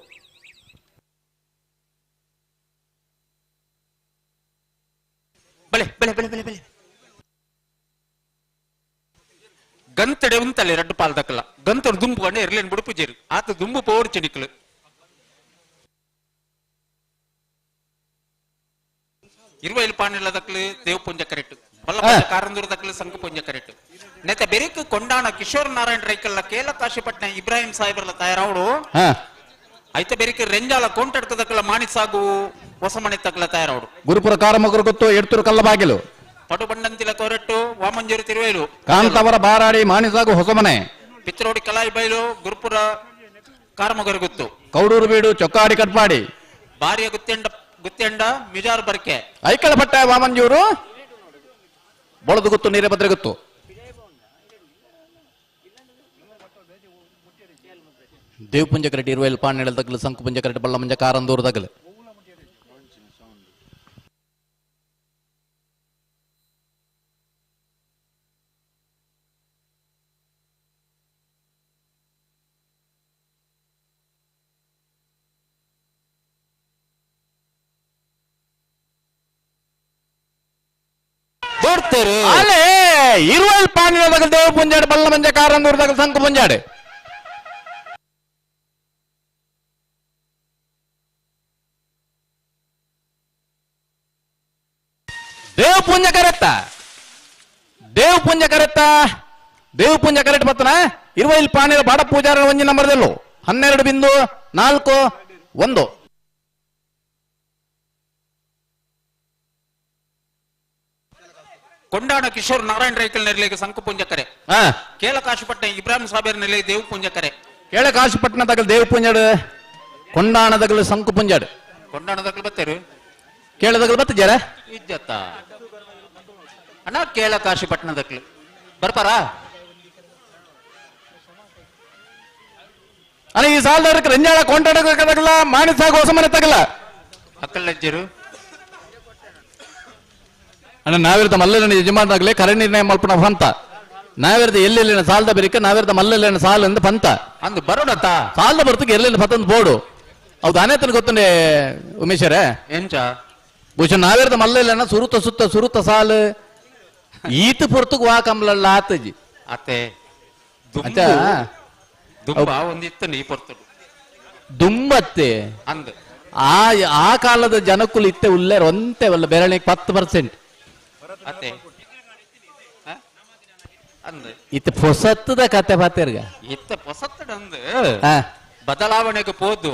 ಬಲೆ ಬಲೆ ಬಲೆ ಬಲೆ ಬಲೆ ಗಂತಡೆ ಉಂತಲೆ ರಡ್ಡು ಪಾಲ್ದಕ್ಕಲ್ಲ ಗಂತರು ದುಂಬು ಕಂಡು ಎರ್ಲೇನ್ ಬುಡುಪು ಜೇರು ಆತ ದುಂಬು ಪೋರ್ ಚೆನಿಕ್ಲು ಇರುವೈಲ್ ಪಾಣಿಲ ದಕ್ಲು ದೇವ ಪುಂಜ ಕರೆಕ್ಟ್ ಬಲ್ಲ ಕಾರಂದೂರು ದಕ್ಲು ಸಂಘ ಪುಂಜ ಕರೆಕ್ಟ್ ನೆತ್ತ ಬೆರಿಕ್ ಕೊಂಡಾಣ ಕಿಶೋರ್ ನಾರಾಯಣ್ ರೈಕಲ್ಲ ಕೇಲ ಕಾಶಿಪಟ್ನ ಇಬ್ರಾಹಿಂ ಸಾಹೇಬರ್ಲ ತಯಾರಾವಡು ಐತ ಬೆರಿಕ್ ರೆಂಜಾಲ ಕೋಂಟಡ್ಕ ದಕ್ಲ ಮಾಣಿಸಾಗು ಹೊಸಮಣಿ ತಕ್ಲ ತಯಾರಾವಡು ಗುರುಪುರ ಕಾರಮಕರು ಗೊತ್ತು ಎಡ್ತೂರು ಕಲ್ಲಬಾಗಿಲು ಪಟು ಬಂಡಂತಿಲ ತೋರೆಟ್ಟು ವಾಮಂಜೂರು ತಿರುವೇಲು ಕಾಂತವರ ಬಾರಾಡಿ ಮಾಣಿಸಾಗು ಹೊಸಮನೆ ಪಿತ್ರೋಡಿ ಕಲಾಯಿ ಬೈಲು ಗುರುಪುರ ಕಾರಮಗರು ಗೊತ್ತು ಕೌಡೂರು ಬೀಡು ಚೊಕ್ಕಾಡಿ ಕಟ್ಪಾಡಿ ಬಾರಿಯ ಗುತ್ತೆಂಡ ಗುತ್ತೆಂಡ ಮಿಜಾರ್ ಬರ್ಕೆ ಐಕಳಪಟ್ಟ ವಾಮಂಜೂರು ಬೋಳದ ಗೊತ್ತು ನೀರಭದ್ರ ಗೊತ್ತು. ದೇವಪುಂಜ ಕರೆಟ್ ಇರುವೈಲ್ ಪಾಣೆಳ ತಗಲು ಸಂಕುಪುಂಜ ಕರೆಟ್ ಬಳ್ಳಮಂಜ ಕಾರಂದೂರು ತಗಲು. ಅಲ್ಲೇ ಇರುವೈಲ್ ಪಾಣೆಳ ತಗಲು ದೇವಪುಂಜಾಡು ಬಳ್ಳಮಂಜ ಕಾರಂದೂರು ತಗಲು ಸಂಕುಪುಂಜಾಡು. ದೇವಪುಂಜ ಕರೆತ್ತ ದೇವಪುಂಜ ಕರೆತ್ತ ದೇವಪುಂಜ ಕರೆಕ್ಟ್ ಬತ್ತನ ಇರುವೈಲ್ ಪಾಣಿಲ ಬಾಡ ಪೂಜಾರ ಒಂಜಿ ನಂಬರ್ದಲ್ಲೂ 12.41. ಕೊಂಡಾಣ ಕಿಶೋರ್ ನಾರಾಯಣ ರೈಕಲ್ ನೆರಳಿಗೆ ಸಂಕುಪುಂಜ ಕರೆ. ಕೇಳಕಾಶಿಪಟ್ಟಣ ಇಬ್ರಾಹಿಂ ಸಾಬೇರ್ ನೆಲೆ ದೇವಪುಂಜ ಕರೆ. ಕೇಳಕಾಶಿಪಟ್ಟಣ ತಗಲ್ ದೇವಪುಂಜಾಡು ಕೊಂಡಾಣ ತಗಲು ಸಂಕುಪುಂಜಾಡು. ಕೊಂಡಾಣ ತಗಲು ಬತ್ತೇರು ಕೇಳದಗಲು ಬತ್ತ ಜರ ಇಜ್ಜತ್ತ ಅಣ್ಣ ಕೇಳಕಾಶಿಪಟ್ಟಣದಕ್ಲು ಬರ್ಪಾರಾ ಅಣ್ಣ? ಈ ಸಾಲದವ್ರಿಗೆ ರಂಜಾಳ ಕೊಂಡಾಡಲ್ಲ ಮಾಣಿಸಾಗ ಹೊಸ ಮನೆ ತಗಲ್ಲ ಅಕ್ಕಲ್ಲಜ್ಜರು ಅಣ್ಣ. ನಾವಿರ್ದ ಮಲ್ಲನ ಯಜಮಾನದಾಗಲೇ ಕರೆ ನಿರ್ಣಯ ಮಲ್ಪನ ಪಂತ ನಾವಿರ್ದ ಎಲ್ಲೆಲ್ಲಿನ ಸಾಲದ ಬೆರಿಕ ನಾವಿರ್ದ ಮಲ್ಲಲ್ಲಿನ ಸಾಲ ಅಂದ ಪಂತ ಅಂದು ಬರೋಡತ್ತ ಸಾಲದ ಬರ್ತಕ್ಕೆ ಎಲ್ಲೆಲ್ಲಿ ಪತ್ತಂದು ಬೋಡು ಹೌದು ಅನೇತನ ಗೊತ್ತಂಡೆ ಉಮೇಶರೇ ಎಂಚ ಬಹುಶಃ ನಾವಿರ್ದ ಮಲ್ಲಲ್ಲ ಸುರುತ ಸುತ್ತ ಸುರುತ ಸಾಲು ಈತ ಪೊರ್ತುಗ್ ವಾ ಕಮ್ಲಲ್ಲ ಆತಜಿ ಅತ್ತೆ ದುಂಬ ಒಂದಿತ್ತು ನೀ ಪೊರ್ತು ದುಂಬತ್ತೆ ಅಂದ ಆ ಆ ಕಾಲದ ಜನಕ್ಕುಲು ಇತ್ತೆ ಉಲ್ಲೇರ್ ಒಂತೆ ವಲ್ಲ ಬೆರಳಿಗೆ 10% ಅತ್ತೆ ಅಂದ ಇತ್ತೆ ಪೊಸತ್ತದ ಕತೆ ಪಾತೆರ್ಗ ಇತ್ತೆ ಪೊಸತ್ತದ ಅಂದ ಬದಲಾವಣೆಗೆ ಪೋದು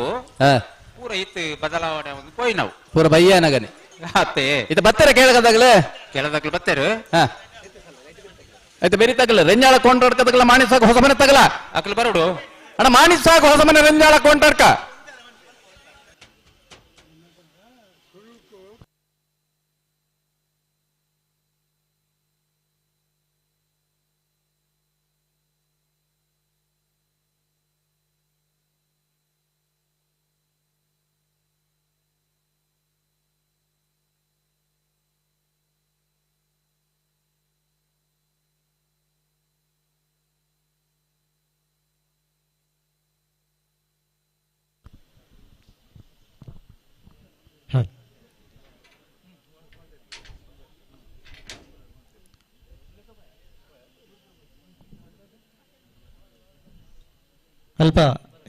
ಪೂರ ಇತ್ತು ಬದಲಾವಣೆ ಒಂದು ಪೋಯ್ ನಾವು ಪೂರ ಬಯ್ಯನಗನೆ ಅತ್ತೆ ಇತ್ತ ಬತ್ತಾರೆ ಕೇಳಕದಾಗಲೇ ಕೇಳದಾಗ್ಲೆ ಬತ್ತೇರು ಆಯ್ತು ಬೇರೆ ತಗಲ ರೆಂಜಾಳ ಕೊಂಡಾಡ್ಕದಗಲ ಮಾಣಿಸಾಗ ಹೊಸ ಮನೆ ತಗಲ ಅಕ್ಲು ಬರೋಡು ಅಣ್ಣ ಮಾಣಿಸಾಗ ಹೊಸ ಮನೆ ರೆಂಜಾಳ ಕೊಂಡಾಡ್ಕ. ಅಲ್ಪ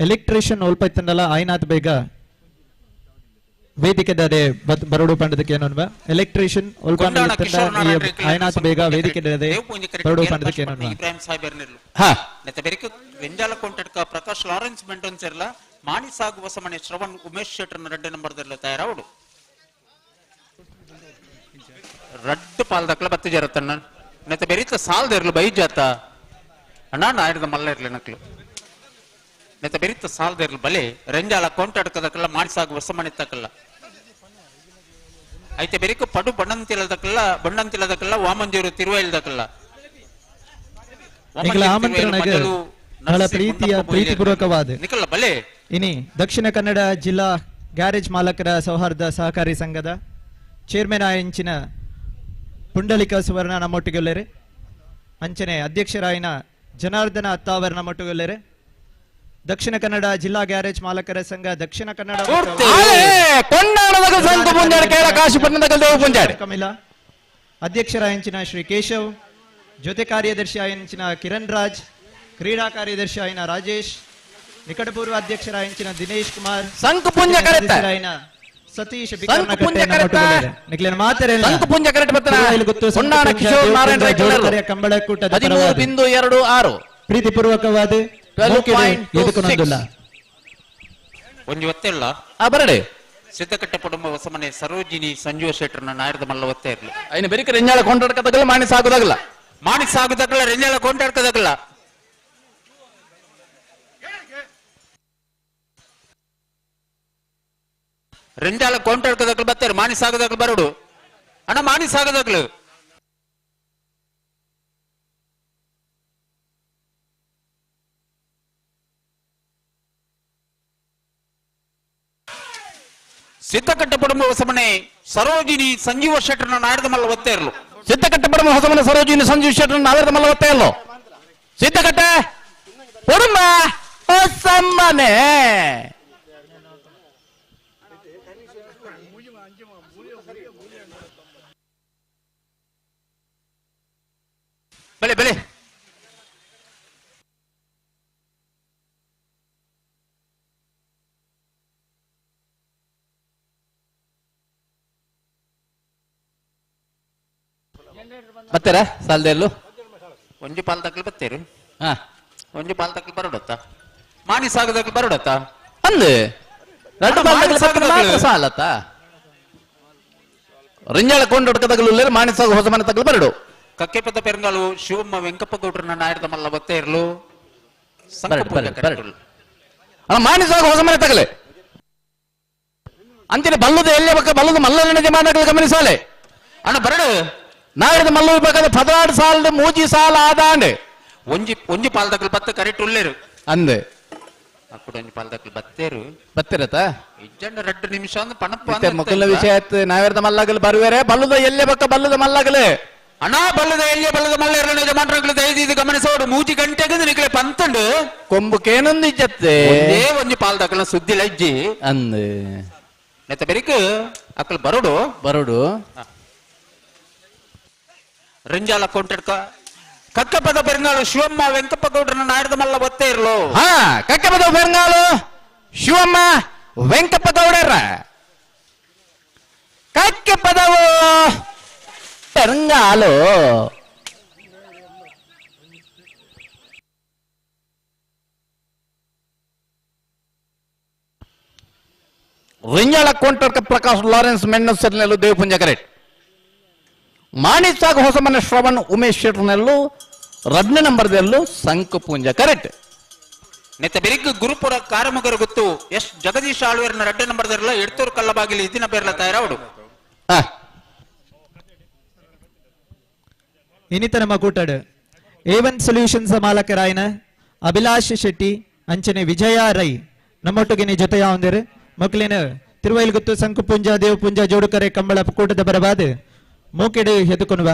ಎಲೆಕ್ಟ್ರಿಷಿಯನ್ ಒಲ್ಪ ಇತ್ತಂಡಲ ಆಯ್ನಾತ್ ಬೇಗ ವೇದಿಕೆದಾರೆ ಬರೋಡು ಪಂಡದಕ್ಕೆ ಏನನ್ವ ಎಲೆಕ್ಟ್ರಿಷಿಯನ್ ಒಲ್ಪ ಆಯ್ನಾತ್ ಬೇಗ ವೇದಿಕೆದಾರೆ ಬರೋಡು ಪಂಡದಕ್ಕೆ ಏನನ್ವ ಇಬ್ರಾಹಿಂ ಸಾಹೇಬರ್ ನಿರ್ಲು ನೆತ್ತ ಬೆರಿಕೆ ವೆಂಜಾಲ ಕೊಂಟಡ್ಕ ಪ್ರಕಾಶ್ ಲಾರೆನ್ಸ್ ಮೆಂಟನ್ ಸೇರ್ಲ ಮಾಣಿ ಸಾಗು ಹೊಸಮನೆ ಶ್ರವಣ್ ಉಮೇಶ್ ಶೆಟ್ಟರ್ನ 2 ನಂಬರ್ದಲ್ಲಿ ತಯಾರಾವಡು ರಡ್ಡು ಪಾಲ್ದಕ್ಲ ಬತ್ತಿ ಜರತಣ್ಣ ನೆತ್ತ ಬೆರಿತ ಸಾಲ್ದಿರ್ಲು ಬೈಜಾತ ಅಣ್ಣ ನಾಯಿರ್ದ ಮಲ್ಲ ಇರ್ಲಿ ನಕ್ಲು ನೆತ್ತ ಬೆರಿತ ಸಾಲ್ದಿರ್ಲು ಬಲೆ ರಂಜಾಲ ಕೊಂಟಾಡ್ಕದಕ್ಕೆಲ್ಲ ಮಾಡಿಸಾಗ ಹೊಸಮನೆ ತಕ್ಕಲ್ಲ ಐತೆ ಬೆರಿಕ ಪಡು ಬಣ್ಣಂತಿಲ್ಲದಕ್ಕೆಲ್ಲ ಬಣ್ಣಂತಿಲ್ಲದಕ್ಕೆಲ್ಲ ವಾಮಂಜೂರು ತಿರುವೈಲ್ದಕ್ಕೆಲ್ಲ ಆಮಂತ್ರಣಕ್ಕೆ ಬಹಳ ಪ್ರೀತಿಯ ಪ್ರೀತಿಪೂರ್ವಕವಾದ ಬಲೆ ಇನಿ ದಕ್ಷಿಣ ಕನ್ನಡ ಜಿಲ್ಲಾ ಗ್ಯಾರೇಜ್ ಮಾಲಕರ ಸೌಹಾರ್ದ ಸಹಕಾರಿ ಸಂಘದ ಚೇರ್ಮನ್ ಆಯಂಚಿನ ಪುಂಡಲಿಕ ಸುವರ್ಣ ನಮ್ಮೊಟ್ಟಿಗೆಲ್ಲರೆ, ಅಂಚನೆ ಅಧ್ಯಕ್ಷರಾಯಿನ ಜನಾರ್ದನ ಅತ್ತಾವರ್ ನಮ್ಮೊಟ್ಟಿಗೆಲ್ಲರೆ, ದಕ್ಷಿಣ ಕನ್ನಡ ಜಿಲ್ಲಾ ಗ್ಯಾರೇಜ್ ಮಾಲಕರ ಸಂಘ ದಕ್ಷಿಣ ಕನ್ನಡ ಅಧ್ಯಕ್ಷರಾಯಂಚಿನ ಶ್ರೀ ಕೇಶವ್, ಜೊತೆ ಕಾರ್ಯದರ್ಶಿ ಆಯಂಚಿನ ಕಿರಣ್ ರಾಜ್, ಕ್ರೀಡಾ ಕಾರ್ಯದರ್ಶಿ ಆಯಿನ ರಾಜೇಶ್, ನಿಕಟಪೂರ್ವ ಅಧ್ಯಕ್ಷರಾಯಂಚಿನ ದಿನೇಶ್ ಕುಮಾರ್, ಸತೀಶ್ ಕಂಬಳಕೂಟದ ಪ್ರೀತಿಪೂರ್ವಕವಾದ ಒಂಜಿ ಒತ್ತೆಲ್ಲ ಬರಡೆ ಸಿದ್ದಕಟ್ಟೆ ಕುಟುಂಬ ಹೊಸಮನೆ ಸರೋಜಿನಿ ಸಂಜೀವ ಶೆಟ್ಟರ್ನ ನಾಯರದ ಮಲ್ಲ ಒತ್ತೆ ಇರಲಿ ಐನ ಬೆರಿಕ ರೆಂಜಾಳ ಕೊಂಡಾಡ್ಕದಗಲ್ಲ ಮಾಣಿ ಸಾಗುದಾಗಲ್ಲ ಮಾಣಿ ಸಾಗುದಾಗಲ್ಲ ರೆಂಜಾಳ ಕೊಂಡಾಡ್ಕದಗಲ್ಲ ರೆಂಜಾಳ ಕೊಂಡಾಡ್ಕದಕ್ಲು ಬರ್ತಾರೆ ಮಾಣಿ ಸಾಗುದಾಗ್ಲು ಬರೋಡು ಅಣ್ಣ ಮಾಣಿ ಸಾಗುದಾಗ್ಲು. ಸಿದ್ಧಕಟ್ಟೆ ಪಡಂಬ ಹೊಸಮನೆ ಸರೋಜಿನಿ ಸಂಜೀವ ಶೆಟ್ಟರ್ನ ನಾಯರದ ಮಲ್ಲ ಒತ್ತೇರ್ಲು. ಸಿದ್ಧಕಟ್ಟೆ ಪಡಂಬ ಹೊಸಮನೆ ಸರೋಜಿನಿ ಸಂಜೀವ ಶೆಟ್ಟರ್ನ ನಾಯರದ ಮಲ್ಲ ಒತ್ತೇರ್ಲು. ಸಿದ್ಧಕಟ್ಟೆ ಪಡಂಬ ಹೊಸಮನೆ ಬೆಳೆ ಬೆಳೆ ಬತ್ತೀರಾ ಸಾಲದೆಲ್ಲು? ಒಂಜಿ ಪಾಲ್ ತಕ್ಲಿ ಬತ್ತೀರಿ. ಒಂಜಿ ಪಾಲ್ ತಕ್ಲಿ ಬರೋಡತ್ತ, ಮಾಣಿ ಸಾಗದಕ್ಕೆ ಬರೋಡತ್ತ ಅಂದು ಎರಡು ಪಾಲ್ ತಕ್ಲಿ ಮಾತ್ರ ಸಾಲತ್ತ. ರಿಂಜಾಳ ಕೊಂಡೊಡ್ಕ ತಗಲು ಮಾಣಿ ಸಾಗ ಹೊಸ ಮನೆ ತಗಲು ಬರಡು. ಕಕ್ಕೆಪದ ಪೆರಂಗಾಲು ಶಿವಮ್ಮ ವೆಂಕಪ್ಪ ಗೌಡ್ರನ್ನ ನಾಯರದ ಮಲ್ಲ ಬತ್ತೇ ಇರಲು. ಮಾಣಿ ಸಾಗ ಹೊಸ ಮನೆ ತಗಲೆ ಅಂತಿನ ಬಲ್ಲದ ಎಲ್ಲೇ ಬಕ್ಕ ಬಲ್ಲದ ಮಲ್ಲನ ಜಮಾನಗಳು ಗಮನಿಸಾಲೆ ಅಣ್ಣ ಬರಡು. ನಾಯರದ ಮಲ್ಲ ಬೇಕಾದ 16 ಸಾಲದ ಮೂಜಿ ಸಾಲ ಆದಾಂಡೆ ಒಂಜಿ ಒಂಜಿ ಪಾಲ್ ತಗಲು ಬತ್ತ ಕರೆಕ್ಟ್ ಉಳ್ಳೇರು ಅಂದೆ. ಅಕ್ಕಡ ಒಂಜಿ ಪಾಲ್ ತಗಲು ಬತ್ತೇರು ಬತ್ತಿರತ್ತ ಇಜ್ಜಂಡ 2 ನಿಮಿಷ ಅಂದ್ ಪಣಪ್ಪ ಮಕ್ಕಳ ವಿಷಯ ಆಯ್ತು. ನಾವೇರ್ದ ಮಲ್ಲಗಲು ಬರುವೇರೆ ಬಲ್ಲದ ಎಲ್ಲೇ ಬಕ್ಕ ಬಲ್ಲದ ಮಲ್ಲಗಲೆ ಅಣ್ಣ ಬಲ್ಲದ ಎಲ್ಲಿ ಬಲ್ಲದ ಮಲ್ಲ ಯಜಮಾನರುಗಳು ದಯದೀದು ಗಮನಿಸೋಡು. ಮೂಜಿ ಗಂಟೆಗೆ ನಿಕಲೆ ಪಂತಂಡು ಕೊಂಬು ಕೇನೊಂದು ಇಜ್ಜತ್ತೆ ಒಂದೇ ಒಂಜಿ ಪಾಲ್ ದಕ್ಕಲ ಸುದ್ದಿ ಲಜ್ಜಿ ಅಂದ್ ನೆತ್ತ ಬೆರಿಕ್ ಅಕ್ಕಲ್ ಬರೋಡು ಬರೋಡು. ರಂಜಾಲ ಕೊಂಟಡ್ಕ ಕಕ್ಕಪದ ಪೆರಂಗಾಳು ಶಿವಮ್ಮ ವೆಂಕಪ್ಪ ಗೌಡ್ರನ್ನ ನಾಯರದ ಮಲ್ಲ ಒತ್ತೇ ಇರ್ಲು. ಹಾ, ಕಕ್ಕಪದ ಪೆರಂಗಾಳು ಶಿವಮ್ಮ ವೆಂಕಪ್ಪ ಗೌಡರ ಕಕ್ಕೆಪದವು ಪೆರಂಗಾಲು. ರಿಂಜಾಳ ಕೊಂಟರ್ಕ ಪ್ರಕಾಶ್ ಲಾರೆನ್ಸ್ ಮೆಣ್ಣಸರ್ನೆಲ್ಲು ದೇವಪುಂಜ ಕರೆಕ್ಟ್. ಮಾಣಿಸಾಗ ಹೊಸಮನೆ ಶ್ರವಣ್ ಉಮೇಶ್ ಶೆಟ್ಟರ್ನೆಲ್ಲು ರಡ್ನೇ ನಂಬರ್ದೆಲ್ಲು ಸಂಕಪುಂಜ ಕರೆಕ್ಟ್. ನೆತ್ತ ಬೆರಿಗ್ ಗುರುಪುರ ಕಾರಮಗರ ಗೊತ್ತು ಎಸ್ ಜಗದೀಶ್ ಆಳ್ವೇರ್ನ ರಡ್ಡೆ ನಂಬರ್ದೆಲ್ಲ ಎಡ್ತೂರು ಕಲ್ಲಬಾಗಿಲಿ ಇದಿನ ಬೇರ್ಲ ತಯಾರಾವಡು. ಇನ್ನಿತ ನಮ್ಮ ಕೂಟಾಡು A1 solutions ಮಾಲಕರಾಯನ ಅಭಿಲಾಷ್ ಶೆಟ್ಟಿ ಅಂಚನೆ ವಿಜಯ ರೈ ನಮ್ಮೊಟ್ಟಿಗೆ ಜೊತೆಯ ಹೊಂದಿರು. ಮಕ್ಕಳಿನ ತಿರುವೈಲ್ಗುತ್ತು ಸಂಕುಪುಂಜ ದೇವಪುಂಜ ಜೋಡುಕರೆ ಕಂಬಳ ಕೂಟದ ಬರಬಾದ ಮೂಕೆಡು ಎದುಕೊನುವ.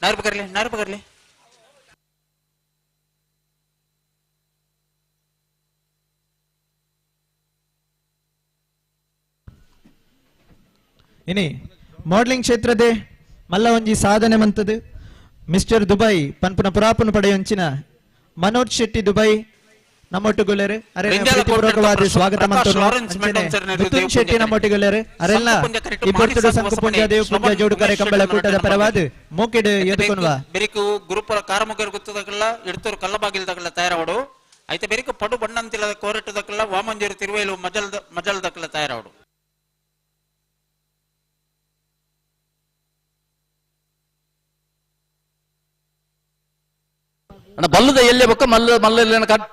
नार पकड़ ले, नार पकड़ ले। ಇನಿ ಮಾಡಲಿಂಗ್ ಕ್ಷೇತ್ರದೆ ಮಲ್ಲ ಒಂಜಿ ಸಾಧನೆ ಮಂತದು ಮಿಸ್ಟರ್ ದುಬೈ ಪನ್ಪುನ ಪುರಾಪುನ ಪಡೆಯೊಂಚಿನ ಮನೋಜ್ ಶೆಟ್ಟಿ ದುಬೈ ನಮ್ಮೊಟ್ಟುಗೊಲ್ಲೆರು ಅರೆನ ಪ್ರೀತಿಪೂರ್ವಕವಾದ ಸ್ವಾಗತ ಮಂತೊಂದು ಅಂಚನೆ ಮಿಥುನ್ ಶೆಟ್ಟಿ ನಮ್ಮೊಟ್ಟುಗೊಲ್ಲೆರು ಅರೆಲ್ಲ ಈ ಪೊರ್ತುಡು ಸಂಕುಪುಂಜ ದೇವಪುಂಜ ಜೋಡುಕರೆ ಕಂಬಳ ಕೂಟದ ಪರವಾದ ಮೋಕೆಡ್ ಎದುಕೊನುವ ಬೆರಿಕು ಗುರುಪುರ ಕಾರಮುಗರು ಗುತ್ತದಗಲ್ಲ ಎಡ್ತೂರು ಕಲ್ಲಬಾಗಿಲ್ದಗಲ್ಲ ತಯಾರಾವಡು ಐತ ಬೆರಿಕ ಪಡು ಬಣ್ಣಂತಿಲ್ಲದ ಕೋರಟ್ಟದಕ್ಕೆಲ್ಲ ವಾಮಂಜೂರು ತಿರುವೇಲು ಮಜಲ್ದಕ್ಕೆಲ್ಲ ತಯಾರಾವಡು. ಅಣ್ಣ ಬಲ್ಲದ ಎಲ್ಲೇ ಬೊಕ್ಕ ಮಲ್ಲ ಮಲ್ಲ ಕಟ್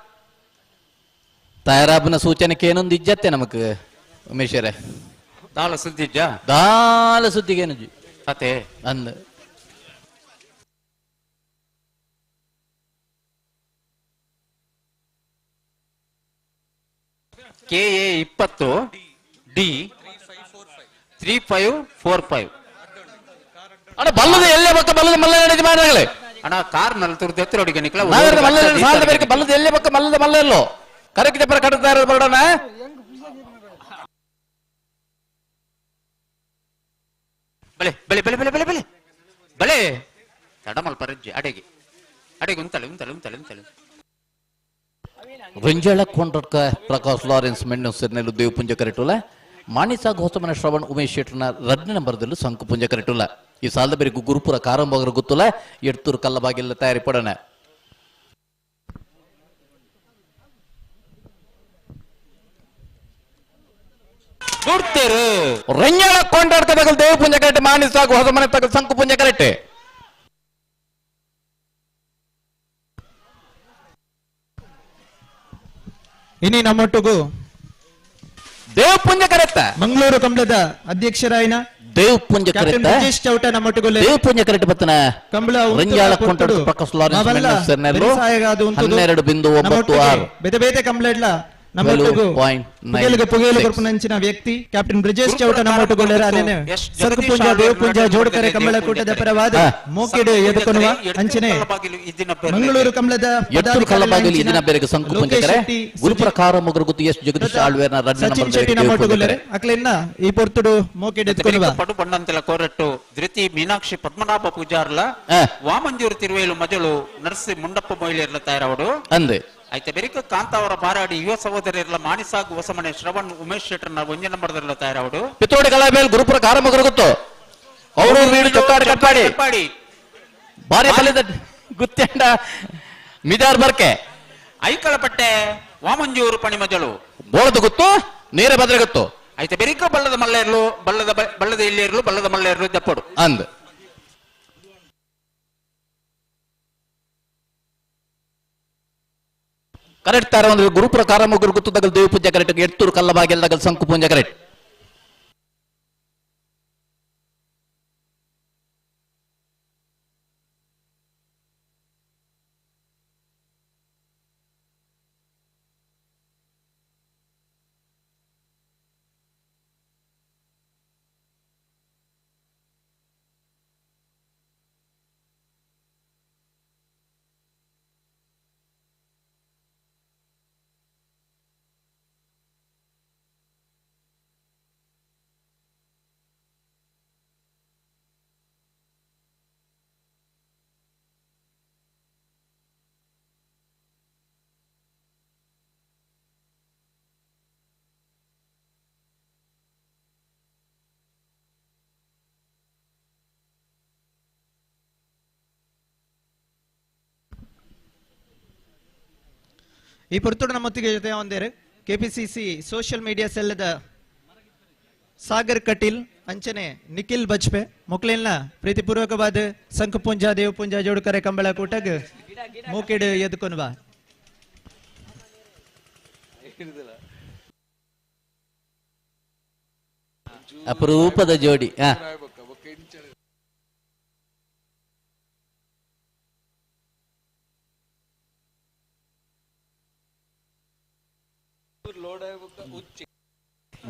ತಯಾರಾಬನ ಸೂಚನೆಗೆ ಏನೊಂದು ಇಜ್ಜತ್ತೆ ನಮಕ್ ಉಮೇಶ್ವರೇ. ದಾಲ ಸುದ್ದಿ ಇಜ್ಜ? ದಾಲ ಸುದ್ದಿಗೆ ಏನಜ್ಜಿ ಅತೆ ಅಂದ ಕೆ ಎ 20 ಡಿ 3545. ಅಣ್ಣ ಬಲ್ಲದ ಎಲ್ಲೇ ಬಕ್ಕ ಬಲ್ಲದ ಮಲ್ಲ ಯಜಮಾನಗಳೇ. ಅಣ್ಣ ಕಾರ್ ನಲ್ಲಿ ತುರ್ದು ಎತ್ತರ ಹುಡುಗ ನಿಕ್ಲ ಮಲ್ಲ ಸಾಲದ ಬೇರೆ ಬಲ್ಲದ ಎಲ್ಲೇ ಬಕ್ಕ ಮಲ್ಲದ ಮಲ್ಲ ಎಲ್ಲೋ ಕರೆಕ್ಟ್ ಪರ ಕಟ್ಟುತ್ತಾ ಇರೋದು ಬರೋಣ. ಬಲೆ ಬಲೆ ಬಲೆ ಬಲೆ ಬಲೆ ಬಲೆ ಬಲೆ ತಡಮಲ್ ಪರಜ್ಜಿ ಅಡೆಗೆ ಅಡೆಗೆ ಉಂತಲೆ ಉಂತಲೆ ಉಂತಲೆ ಉಂತಲೆ. ರಂಜಾಳ ಕೊಂಡಟ್ಕ ಪ್ರಕಾಶ್ ಲಾರೆನ್ಸ್ ಮೆಣ್ಣು ಸಿರ್ನೆಲು ದೇವಪುಂಜ ಕರೆಟುಲ ಮಾಣಿಸಾ ಗೌತಮನ ಶ್ರವಣ್ ಉಮೇಶ್ ಶೆಟ್ಟರ್ನ ರಡ್ನ ನಂಬರ್ದಲ್ಲೂ ಸಂಕು ಪುಂಜ ಕರೆಟುಲ. ಈ ಸಾಲದ ಬೇರೆ ಗುರುಪುರ ಕಾರಂಬೋಗರ ಗೊತ್ತುಲ ಎಡ್ತೂರು ಕಲ್ಲಬಾಗಿಲ್ಲ ತಯಾರಿ ಪಡೋಣ. ರಂಜಾಳ ಕೊಂಡಾಡ್ಕ ತಗಲ್ ದೇವಪುಂಜ ಕರೆಕ್ಟ್ ಮಾಣಿಸಾಗು ಹೊಸ ಮನೆ ತಗಲ್ ಸಂಕು ಪುಂಜ ಕರೆಕ್ಟ್. ಇನಿ ನಮ್ಮೊಟ್ಟಿಗೂ ದೇವಪುಂಜ ಕರೆಕ್ಟ್ ಮಂಗಳೂರು ಕಂಬಳದ ಅಧ್ಯಕ್ಷರಾಯನ ದೇವಪುಂಜ ಕರೆಕ್ಟ್ ರಾಜೇಶ್ ಚೌಟ ನಮ್ಮೊಟ್ಟಿಗೂ ದೇವಪುಂಜ ಕರೆಕ್ಟ್ ಬತ್ತನ ಕಂಬಳ ರಂಜಾಳ ಕೊಂಡಾಡ್ಕ ಪ್ರಕಾಶ್ ಲಾರೆನ್ಸ್ ಮೆಣ್ಣು 12.96 ಬೇತೆ ಬೇತೆ ಕಂಬಳಡ್ಲ ನಮ್ಮೊಟ್ಟಿಗೂ ಪುಗೇಲು ಕೊರ್ಪುನಂಚಿನ ವ್ಯಕ್ತಿ ಕ್ಯಾಪ್ಟನ್ ಬ್ರಿಜೇಶ್ ಚೌಟ ನಮ್ಮೊಟ್ಟುಗೊಳ್ಳರ ಅನೇನೆ ಸರ್ಕಪುಂಜ ದೇವಪುಂಜ ಜೋಡುಕರೆ ಕಂಬಳ ಕೂಟದ ಪರವಾದ ಮೋಕೆಡು ಎದುಕೊನುವ ಅಂಚನೆ ಮಂಗಳೂರು ಕಂಬಳದ ಸಚಿನ್ ಶೆಟ್ಟಿ ನಮ್ಮೊಟ್ಟುಗೊಳ್ಳರೆ ಅಕ್ಲೆನ್ನ ಈ ಪೊರ್ತುಡು ಮೋಕೆಡು ಎದುಕೊನುವ. ಪಡು ಬಣ್ಣಂತೆಲ ಕೋರಟ್ಟು ಧೃತಿ ಮೀನಾಕ್ಷಿ ಪದ್ಮನಾಭ ಪೂಜಾರ್ಲ ವಾಮಂಜೂರು ತಿರುವೇಲು ಮಜಲು ನರ್ಸಿ ಮುಂಡಪ್ಪ ಮೊಯ್ಲಿಯರ್ಲ ತಯಾರವಡು ಅಂದೆ. ಐತೆ ಬೆರಿಕ ಕಾಂತಾವರ ಬಾರಾಡಿ ಯುವ ಸಹೋದರಿಯರ್ಲ ಮಾಣಿಸಾಗು ಹೊಸಮನೆ ಶ್ರವಣ್ ಉಮೇಶ್ ಶೆಟ್ಟರ್ನ ಒಂಜ ನಂಬರ್ದಲ್ಲ ತಯಾರವಡು. ಪಿತ್ತೋಡಿ ಕಲಾಬೇಲ್ ಗುರುಪುರ ಕಾರಮಗರು ಗೊತ್ತು ಅವರು ವೀಡು ಚೊಕ್ಕಾಡಿ ಕಟ್ಪಾಡಿ ಭಾರಿ ಫಲಿತ ಗುತ್ತಂಡ ಮಿದಾರ್ ಬರ್ಕೆ ಐಕಳಪಟ್ಟೆ ವಾಮಂಜೂರು ಪಣಿಮಜಲು ಬೋಳದ ಗೊತ್ತು ನೇರ ಬದ್ರೆ ಗೊತ್ತು. ಐತೆ ಬೆರಿಕ ಬಲ್ಲದ ಮಲ್ಲೇರ್ಲು ಬಲ್ಲದ ಬಲ್ಲದ ಇಲ್ಲಿರ್ಲು ಬಲ್ಲದ ಮಲ್ಲೇರ್ಲು ದಪ್ಪಡು ಅಂದ್. ಕರೆಕ್ಟ್ ತಾರ ಒಂದು ಗುರುಪುರ ಕಾರಮಗುರು ಗೊತ್ತು ತಗಲ್ ದೇವ ಪೂಜೆ ಕರೆಕ್ಟ್ ಎಡ್ತೂರು ಕಲ್ಲಬಾಗೆಲ್ಲ ತಗಲ್ ಸಂಕು ಪೂಜೆ ಕರೆಕ್ಟ್. ಈ ಪೊರ್ತುಡು ನಮ್ಮೊತ್ತಿಗೆ ಜೊತೆ ಒಂದೇರು ಕೆಪಿಸಿಸಿ ಸೋಷಿಯಲ್ ಮೀಡಿಯಾ ಸೆಲ್ಲದ ಸಾಗರ್ ಕಟೀಲ್ ಅಂಚನೆ ನಿಖಿಲ್ ಬಜ್ಪೆ ಮೊಕ್ಲೆಲ್ನ ಪ್ರೀತಿಪೂರ್ವಕವಾದ ಸಂಕಪುಂಜ ದೇವಪುಂಜ ಜೋಡುಕರೆ ಕಂಬಳ ಕೂಟಗ್ ಮೋಕೆಡು ಎದ್ಕೊನ್ವಾ. ಅಪರೂಪದ ಜೋಡಿ.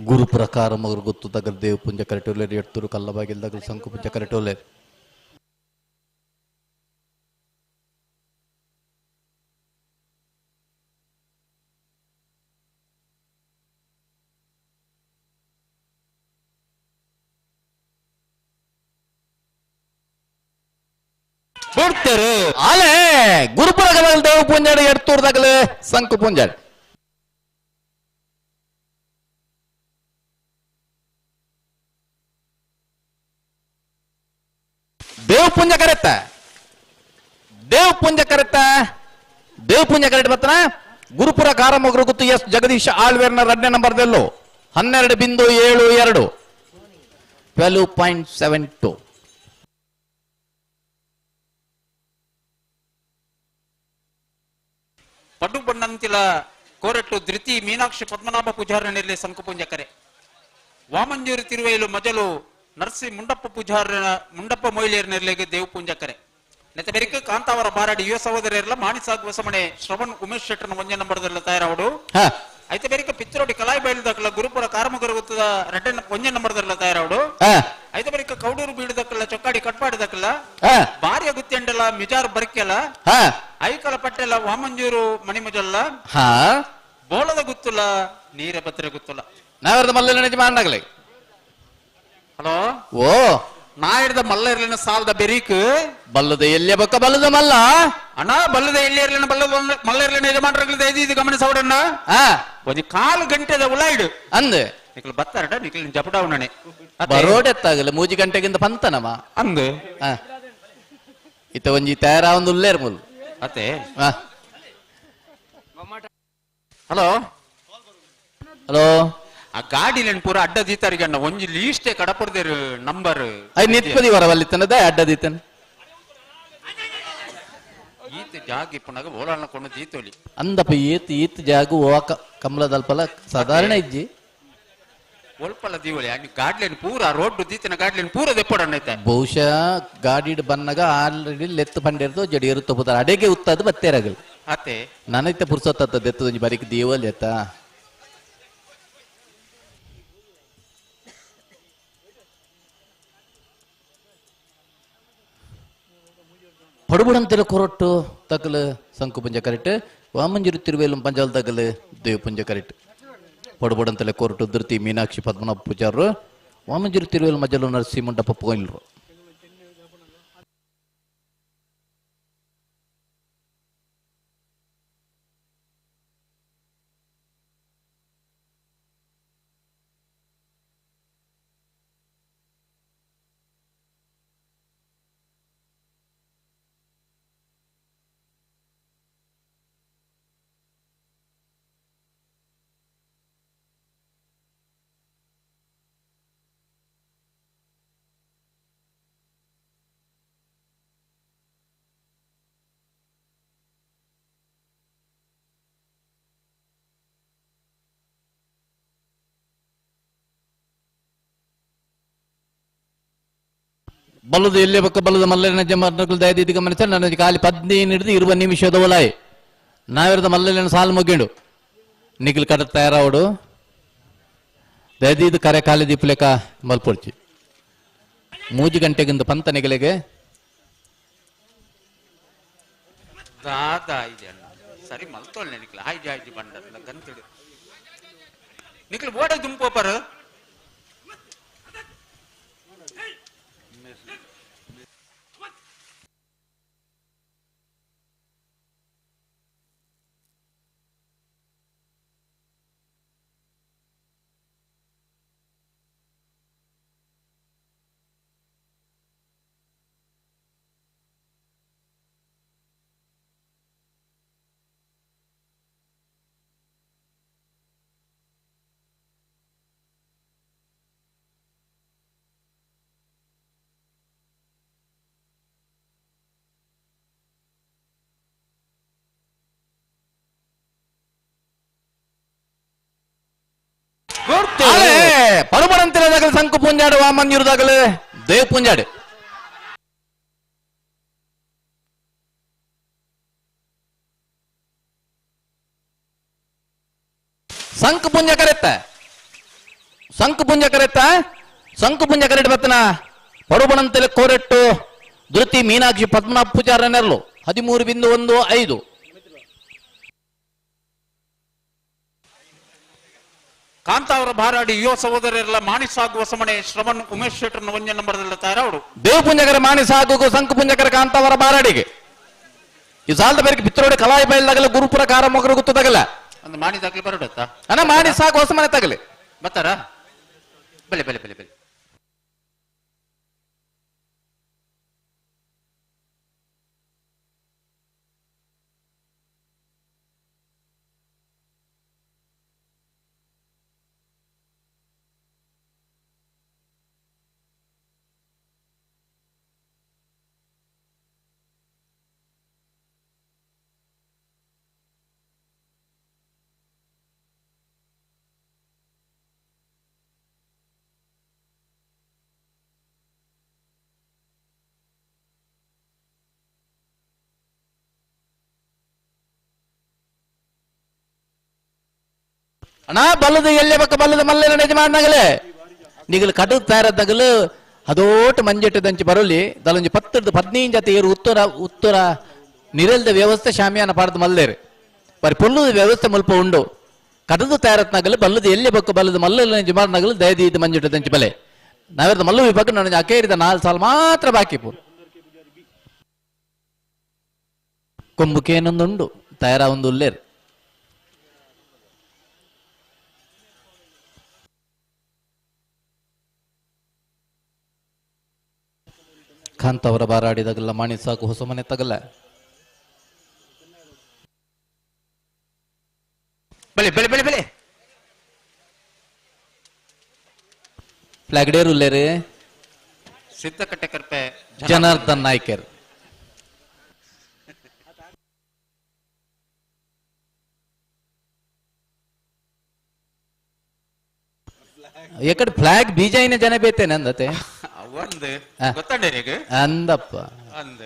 ಗುರು ಪ್ರಕಾರ ಮಗರು ಗೊತ್ತು ತಗಲ್ ದೇವಪುಂಜ ಕರೆಟೋಲೇರು ಎಡ್ತೂರು ಕಲ್ಲಬಾಗಿಲ್ ತಗಲ್ ಸಂಕುಪುಂಜ ಕರೆಟೋಲೇರು. ಅಲೆ ಗುರುಪುರ ದೇವಪುಂಜಾಡು ಎಡ್ತೂರು ತಗಲ್ ಸಂಕುಪುಂಜಾಡು. ದೇವಪುಂಜ ಕರೆತ್ತ ದೇವಪುಂಜ ಕರೆತ್ತ ದೇವಪುಂಜ ಕರೆಕ್ಟ್ ಬರ್ತನ ಗುರುಪುರ ಕಾರಮೊಗರು ಗುತ್ತು ಎಸ್ ಜಗದೀಶ್ ಆಳ್ವೇರ್ನ ಎರಡನೇ ನಂಬರ್ ದೆಲ್ಲು 12.72 12.72. ಪಡ್ಡು ಬಣ್ಣಂತಿಲ ಕೋರಟ್ಟು ಧೃತಿ ಮೀನಾಕ್ಷಿ ಪದ್ಮನಾಭ ಪೂಜಾರನಲ್ಲಿ ಸಂಕುಪುಂಜ ಕರೆ. ವಾಮಂಜೂರು ತಿರುವೈಲು ಮಜಲು ನರ್ಸಿ ಮುಂಡಪ್ಪ ಪೂಜಾರನ ಮುಂಡಪ್ಪ ಮೊಯ್ಲಿಯರ್ನೆರ್ಲೆಗೆ ದೇವ್ ಪೂಂಜ ಕರೆ. ನೆತ್ತ ಬೆರಿಕ ಕಾಂತಾವರ ಬಾರಾಡಿ ಯುವ ಸಹೋದರರೆಲ್ಲ ಮಾಣಿಸಾಗುವ ಸಮಣೆ ಶ್ರವಣ್ ಉಮೇಶ್ ಶೆಟ್ಟರ್ನ ಒಂಜೆ ನಂಬರ್ದಲ್ಲ ತಯಾರಾವಡು. ಐತೆ ಬೆರಿಕ ಪಿತ್ರೋಡಿ ಕಲಾಯಿ ಬಯಲು ಗುರುಪುರ ಕಾರಮುಗರ ಗೊತ್ತದ ರೆಡ್ಡ ಒಂಜೆ ನಂಬರ್ದಲ್ಲ ತಯಾರಾವಡು. ಐತೆ ಬೆರಿಕ ಕೌಡೂರು ಬೀಡದಕ್ಕಲ್ಲ ಚೊಕ್ಕಾಡಿ ಕಟ್ಪಾಡಿದಕ್ಕಲ್ಲ ಭಾರ್ಯ ಗುತ್ತೆಂಡಲ ಮಿಜಾರ್ ಬರ್ಕೆಲ ಐಕಲ ಪಟ್ಟೆಲ್ಲ ವಾಮಂಜೂರು ಮಣಿಮಜಲ್ಲ ಬೋಳದ ಗುತ್ತುಲ ನೀರ ಪತ್ರೆ ಗುತ್ತುಲ. ನಾವೆರ್ದ ಮಲ್ಲ ನಿಜ ಮಾಡಾಗಲಿ. ಹಲೋ ಓ ನಾಯರ್ದ ಮಲ್ಲ ಇರ್ಲಿನ ಸಾಲದ ಬೆರೀಕ್ ಬಲ್ಲದ ಎಲ್ಲಿಯ ಬಕ್ಕ ಬಲ್ಲದ ಮಲ್ಲ ಅಣ್ಣ ಬಲ್ಲದ ಎಲ್ಲಿ ಇರ್ಲಿನ ಬಲ್ಲದ ಮಲ್ಲ ಇರ್ಲಿನ ಯಜಮಾನ್ರಲ್ಲಿ ಇದು ಗಮನಿಸೋಡಣ್ಣ. ಒಂದು ಕಾಲು ಗಂಟೆದ ಉಲಾಯ್ಡು ಅಂದೆ ನಿಕ್ಲು ಬತ್ತಾರಡ ನಿಕ್ಲು ಜಪಡವಣೆ ಬರೋಡೆತ್ತಾಗಲ್ಲ ಮೂಜಿ ಗಂಟೆಗಿಂತ ಪಂತನವ ಅಂದು ಇತ್ತ ಒಂಜಿ ತಯಾರ ಒಂದು ಉಲ್ಲೇರ್ ಮುಲ್ ಅತ್ತೆ. ಹಲೋ ಹಲೋ ಆ ಗಾಡಿ ಪೂರ ಅಡ್ಡ ದೀತಾರಿಗೆ ಅಣ್ಣ ಒಂಜಿ ಲೀಸ್ಟೇ ಕಡಪಡ್ದೇರು ನಂಬರ್ I ನಿತ್ಪದಿ ವರವಲ್ಲಿತ್ತನದ ಅಡ್ಡ ದೀತನ ಈತ ಜಾಗ ಇಪ್ಪನಾಗ ಓಲಾಣ ಕೊಂಡು ದೀತೋಲಿ ಅಂದಪ್ಪ ಈತ್ ಈತ್ ಜಾಗ ಓಕ ಕಮಲದಲ್ಪಲ ಸಾಧಾರಣ ಇಜ್ಜಿ ಒಲ್ಪಲ ದೀವಳಿ ಅಣ್ಣಿ ಗಾಡ್ಲೇನ್ ಪೂರ ರೋಡ್ ದೀತನ ಗಾಡ್ಲೇನ್ ಪೂರ ದೆಪ್ಪಡಣ್ಣ ಐತೆ. ಬಹುಶಃ ಗಾಡಿಡ್ ಬನ್ನಗ ಆಲ್ರೆಡಿ ಲೆತ್ತು ಪಂಡಿರ್ದು ಜಡಿ ಇರುತ್ತ ಪುದಾರ ಅಡೆಗೆ ಉತ್ತದು ಬತ್ತೇರಾಗಲಿ ಅತ್ತೆ ನನೈತೆ ಪುರ್ಸೊತ್ತ ದೆತ್ತದೊಂಜಿ ಬರಿಕ್ ದೀವಲಿ ಅತ್ತ. ಪಡುಬುಡಂತೆಲ ಕೊರೊಟ್ಟು ತಗಲು ಸಂಕು ಪುಂಜ ಕರೆಕ್ಟ್ ವಾಮಂಜಿರು ತಿರುವೇಲು ಪಂಜಾಲ್ ತಗಲು ದೇವ್ ಪುಂಜ ಕರೆಕ್ಟ್. ಪಡುಬುಡಂತೆಲೆ ಕೊರಟು ಧೃತಿ ಮೀನಾಕ್ಷಿ ಪದ್ಮನಾಭ ಪೂಜಾರರು ವಾಮಂಜಿರು ತಿರುವೇಲು ಮಜಲು ನರಸಿ ಮುಂಡಪ್ಪ ಪೋಯಿಲ್ರು. ಬಲ್ಲದ ಎಲ್ಲೇ ಬಕ್ಕ ಬಲ್ಲದ ಮಲ್ಲನ ಜಮರ್ನಕುಲ್ ದಯದೀತಿ ಗಮನಿಸ ನನ್ನ ಖಾಲಿ 15 ಹಿಡಿದು 20 ನಿಮಿಷದ ಒಲಾಯ್ ನಾವಿರದ ಮಲ್ಲನ ಸಾಲು ಮುಗಿಂಡು ನಿಖಿಲ್ ಕಡ ತಯಾರಾವಡು ದಯದೀದು ಕರೆ ಖಾಲಿ ದೀಪಲೇಕ ಮಲ್ಪೊಡ್ಚಿ 3 ಗಂಟೆಗಿಂದ ಪಂತ ನಿಗಲಿಗೆ ದಾದಾ ಇದೆ ಅಣ್ಣ ಸರಿ ಮಲ್ತೋಲ್ ನಿಕ್ಲ ಹಾಯ್ ಜಾಯ್ಜಿ ಬಂಡಲ್ಲ ಗಂತಿಡು ನಿಕ್ಲು ಬೋಡ ದುಂಪೋಪರು ಪಡುಬಡಂತಿರದಾಗಲು ಸಂಕು ಪೂಂಜಾಡು ವಾಮಂಜೂರುದಾಗಲು ದೇವ್ ಪೂಂಜಾಡು ಸಂಕು ಪುಂಜ ಕರೆತ್ತ ಸಂಕು ಪುಂಜ ಕರೆತ್ತ ಸಂಕು ಪುಂಜ ಕರೆಟ್ ಬತ್ತನ ಪಡುಬಣಂತೆಲೆ ಕೋರೆಟ್ಟು ಧೃತಿ ಮೀನಾಕ್ಷಿ ಪದ್ಮನಾಭ ಪೂಜಾರ ನೆರಳು 13.15. ಕಾಂತಾವರ ಭಾರಾಡಿ ಯುವ ಸಹೋದರರೆಲ್ಲ ಮಾಣಿಸಾಗುವ ಸಮಣೆ ಶ್ರವಣ್ ಉಮೇಶ್ ಶೆಟ್ಟರ್ನ ಒಂಜೆ ನಂಬರ್ದಲ್ಲ ತಯಾರಾವಡು ದೇವಪುಂಜಕರ ಮಾಣಿಸಾಗು ಸಂಕು ಪುಂಜಕರ ಕಾಂತಾವರ ಬಾರಾಡಿಗೆ ಈ ಸಾಲದ ಬೇರೆ ಬಿತ್ತರೋಡಿ ಕಲಾಯಿ ಬಯಲ್ದಾಗಲ್ಲ ಗುರುಪುರ ಕಾರ ಮೊಗರು ಗೊತ್ತದಾಗಲ್ಲ ಒಂದು ಮಾಣಿ ದಾಖಲೆ ಬರೋಡತ್ತಾ ಅಣ್ಣ ಮಾಣಿ ಸಾಕು ಹೊಸ ಮನೆ ತಗಲಿ ಬರ್ತಾರ ಬಲೆ ಬಲೆ ಬಲೆ ಬಲೆ ಅಣ್ಣ ಬಲ್ಲದ ಎಲ್ಲೆ ಬಕ್ಕ ಬಲ್ಲದ ಮಲ್ಲೆನ ಯಜಮಾನಗಲೇ ನಿಗಲು ಕಡು ತಯಾರದಗಲು ಅದೋಟ ಮಂಜೆಟ್ಟದಂಚಿ ಬರೋಲಿ ದಲೊಂಜಿ ಪತ್ತದ 15 ಜತೆ ಏರು ಉತ್ತರ ಉತ್ತರ ನಿರಲ್ದ ವ್ಯವಸ್ಥೆ ಶಾಮಿಯಾನ ಪಾಡದ ಮಲ್ಲೇರು ಬರಿ ಪೊಲ್ಲುದ ವ್ಯವಸ್ಥೆ ಮುಲ್ಪ ಉಂಡು ಕಡದು ತಯಾರತ್ನಾಗಲು ಬಲ್ಲದ ಎಲ್ಲೆ ಬಕ್ಕ ಬಲ್ಲದ ಮಲ್ಲೆನ ಯಜಮಾನಗಲು ದಯದೀದ ಮಂಜೆಟ್ಟದಂಚಿ ಬಲೆ ನಾವೆರ್ದ ಮಲ್ಲು ವಿಭಾಗ ನಾನು ಅಕೇರಿದ 4 ಸಾಲ ಮಾತ್ರ ಬಾಕಿ ಪು ಕೊಂಬುಕೇನೊಂದುಂಡು ತಯಾರ ಒಂದು ಉಲ್ಲೇರು ಕಾಂತವರ ಬಾರಾಡಿದಾಗಲ್ಲ ಮಾಣಿ ಸಾಕು ಹೊಸ ಮನೆ ತಗಲ್ಲ ಬಲೆ ಬಲೆ ಬಲೆ ಬಲೆ ಫ್ಲಾಗ್ಡೇರ್ ಉಲ್ಲೇರು ಸಿದ್ಧಕಟ್ಟೆ ಕರ್ಪೆ ಜನಾರ್ದನ್ ನಾಯ್ಕರ್ ಎಕಡೆ ಫ್ಲಾಗ್ ಬೀಜ ಇನ್ನ ಜನ ಬೇತೇನೆ ಅಂದತೆ ಒಂದು ಗೊತ್ತಂಡೇರಿಗೆ ಅಂದಪ್ಪ ಅಂದ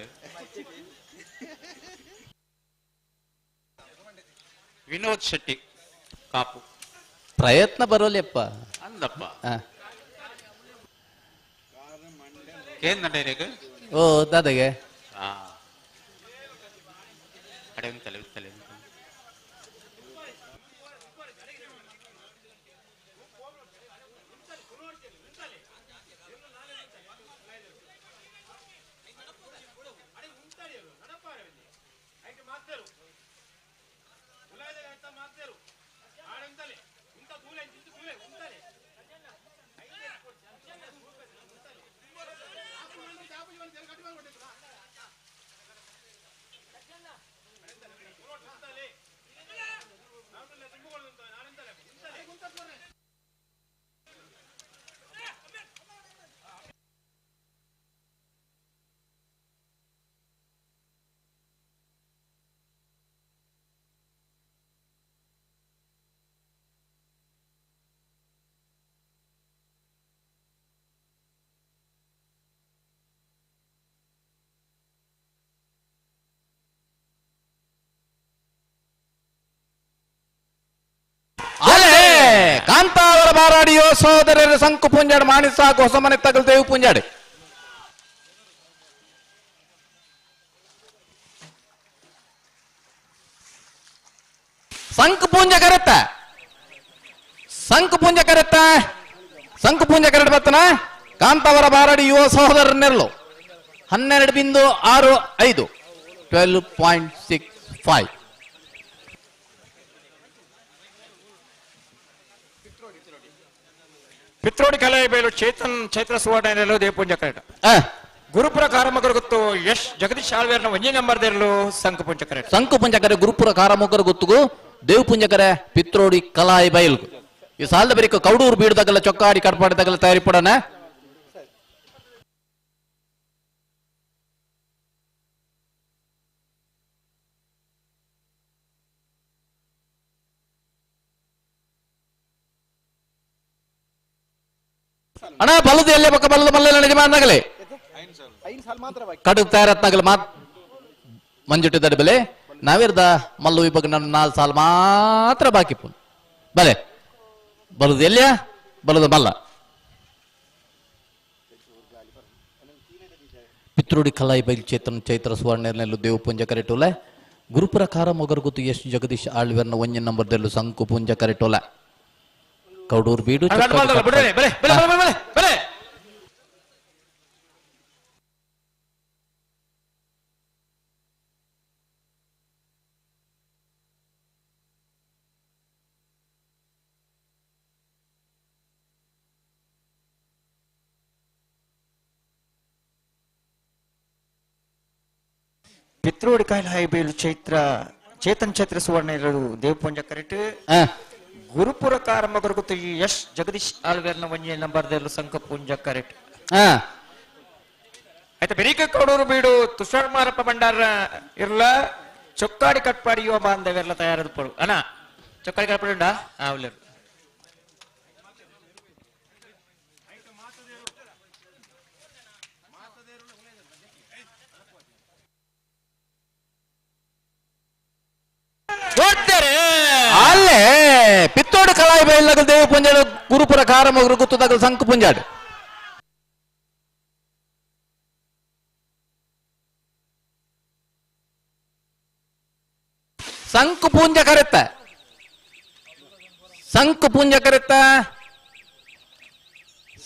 ವಿನೋದ್ ಶೆಟ್ಟಿ ಕಾಪು ಪ್ರಯತ್ನ ಬರೋಲಿಯಪ್ಪ ಅಂದಪ್ಪ ಕೇಂದ್ರಿಗೆ ಓ ದಾದಾಗೆ ಕಡೆ ತಲೆ ತಲೆ ಅಲೆ ಕಾಂತಾವರ ಬಾರಾಡಿಯೋ ಸೋದರರ ಸಂಕು ಪುಂಜಾಡು ಮಾಣಿ ಸಾಕು ಹೊಸ ಮನೆ ತಗಲ್ ದೇವು ಪುಂಜಾಡು ಸಂಕು ಪೂಂಜ ಕರೆತ್ತ ಸಂಕು ಪೂಂಜ ಕರೆತ್ತ ಸಂಕು ಪೂಂಜ ಕರೆಡ್ ಬತ್ತನ ಕಾಂತಾವರ ಬಾರಾಡಿ ಯುವ ಸಹೋದರ ನೆರಳು 12.65 12.65. ಪಿತ್ರೋಡಿ ಕಲೆ ಬೈಲು ಚೇತನ್ ಚೈತ್ರ ಸುವರ್ಣ ದೇವಪುಂಜ ಕರೆಟ ಗುರುಪುರ ಕಾರಮಗರು ಗೊತ್ತು ಯಶ್ ಜಗದೀಶ್ ಆಳ್ವೇರ್ನ ಒಂಜಿ ನಂಬರ್ ದೇರಲು ಸಂಕು ಪುಂಜ ಕರೆಟ ಸಂಕು ಪುಂಜಕರೆ ಗುರುಪುರ ಕಾರಮೊಗರು ಗೊತ್ತುಗು ದೇವಪುಂಜಕರೆ ಪಿತ್ರೋಡಿ ಕಲಾಯಿ ಬೈಲ್ಗು ಈ ಸಾಲದ ಬರೀಕ ಕೌಡೂರು ಬೀಡ್ದಾಗಲ್ಲ ಚೊಕ್ಕಾಡಿ ಕಡ್ಪಾಡಿದಾಗಲ್ಲ ತಯಾರಿ ಪಡೋಣ. ಅಣ್ಣ ಬಲದ ಎಲ್ಲೇ ಪಕ್ಕ ಬಲದ ಮಲ್ಲೆಲ್ಲ ಯಜಮಾನಗಲೇ ಕಡುಗ್ ತಯಾರತ್ನಾಗಲ ಮಾತ್ ಮಂಜುಟ್ಟಿದ್ದಾರೆ ಬೆಲೆ ನಾವಿರ್ದ ಮಲ್ಲು ವಿಭಾಗ ನನ್ನ 4 ಸಾಲ ಮಾತ್ರ ಬಾಕಿ ಪುನ್ ಬಲೆ ಬಲದ ಎಲ್ಲಿಯ ಬಲದ ಮಲ್ಲ ಪಿತ್ರೋಡಿ ಕಲಾಯಿ ಬೈಲ್ ಚೇತನ್ ಚೈತ್ರ ಸುವರ್ಣನೆಲ್ಲು ದೇವು ಪುಂಜ ಕರೆಟೋಲೆ ಗುರುಪುರ ಕಾರ ಮೊಗರು ಗೊತ್ತು ಯಶ್ ಜಗದೀಶ್ ಆಳ್ವೆರ್ನ ಒಂಜ ನಂಬರ್ ದೆಲ್ಲು ಸಂಕು ಪುಂಜ ಕರೆಟೋಲೆ ಕೌಡೂರು ಬೀಡು ಪಿತ್ರೋಡಿ ಕಾಯಿಲೆ ಬೈಲು ಚೈತ್ರ ಚೇತನ್ ಚೈತ್ರ ಸುವರ್ಣ ಇರಲು ದೇವಪುಂಜ ಕರೆಟ್ ಗುರುಪುರ ಕಾರಮಗರು ಗೊತ್ತು ಯಶ್ ಜಗದೀಶ್ ಆಳ್ವೇರ್ನ ಒಂಜಿ ನಂಬರ್ ದೇಲು ಸಂಕ ಪುಂಜ ಕರೆಟ್ ಆಯ್ತಾ ಬೆರೀಕ ಕೌಡೂರು ಬೀಡು ತುಷಾರ್ ಮಾರಪ್ಪ ಭಂಡಾರ ಇರ್ಲ ಚೊಕ್ಕಾಡಿ ಕಟ್ಪಾಡಿ ಯುವ ಬಾಂಧವ್ಯರ್ಲ ತಯಾರದು ಪಡು ಅಣ್ಣ ಚೊಕ್ಕಾಡಿ ಕಟ್ಪಾಡಿ ಉಂಡಾ ಉಲ್ಲೇರು ಅಲ್ಲೇ ಪಿತ್ತೋಡು ಕಲಾಯಿ ಬೈಲ್ನಗಲ್ ದೇವ ಪುಂಜಾಡು ಗುರುಪುರ ಕಾರಮೊಗರು ಗುತ್ತುದಗಲ್ ಸಂಕು ಪುಂಜಾಡು. ಸಂಕು ಪೂಂಜ ಕರೆತ್ತ, ಸಂಕು ಪೂಂಜ ಕರೆತ್ತ,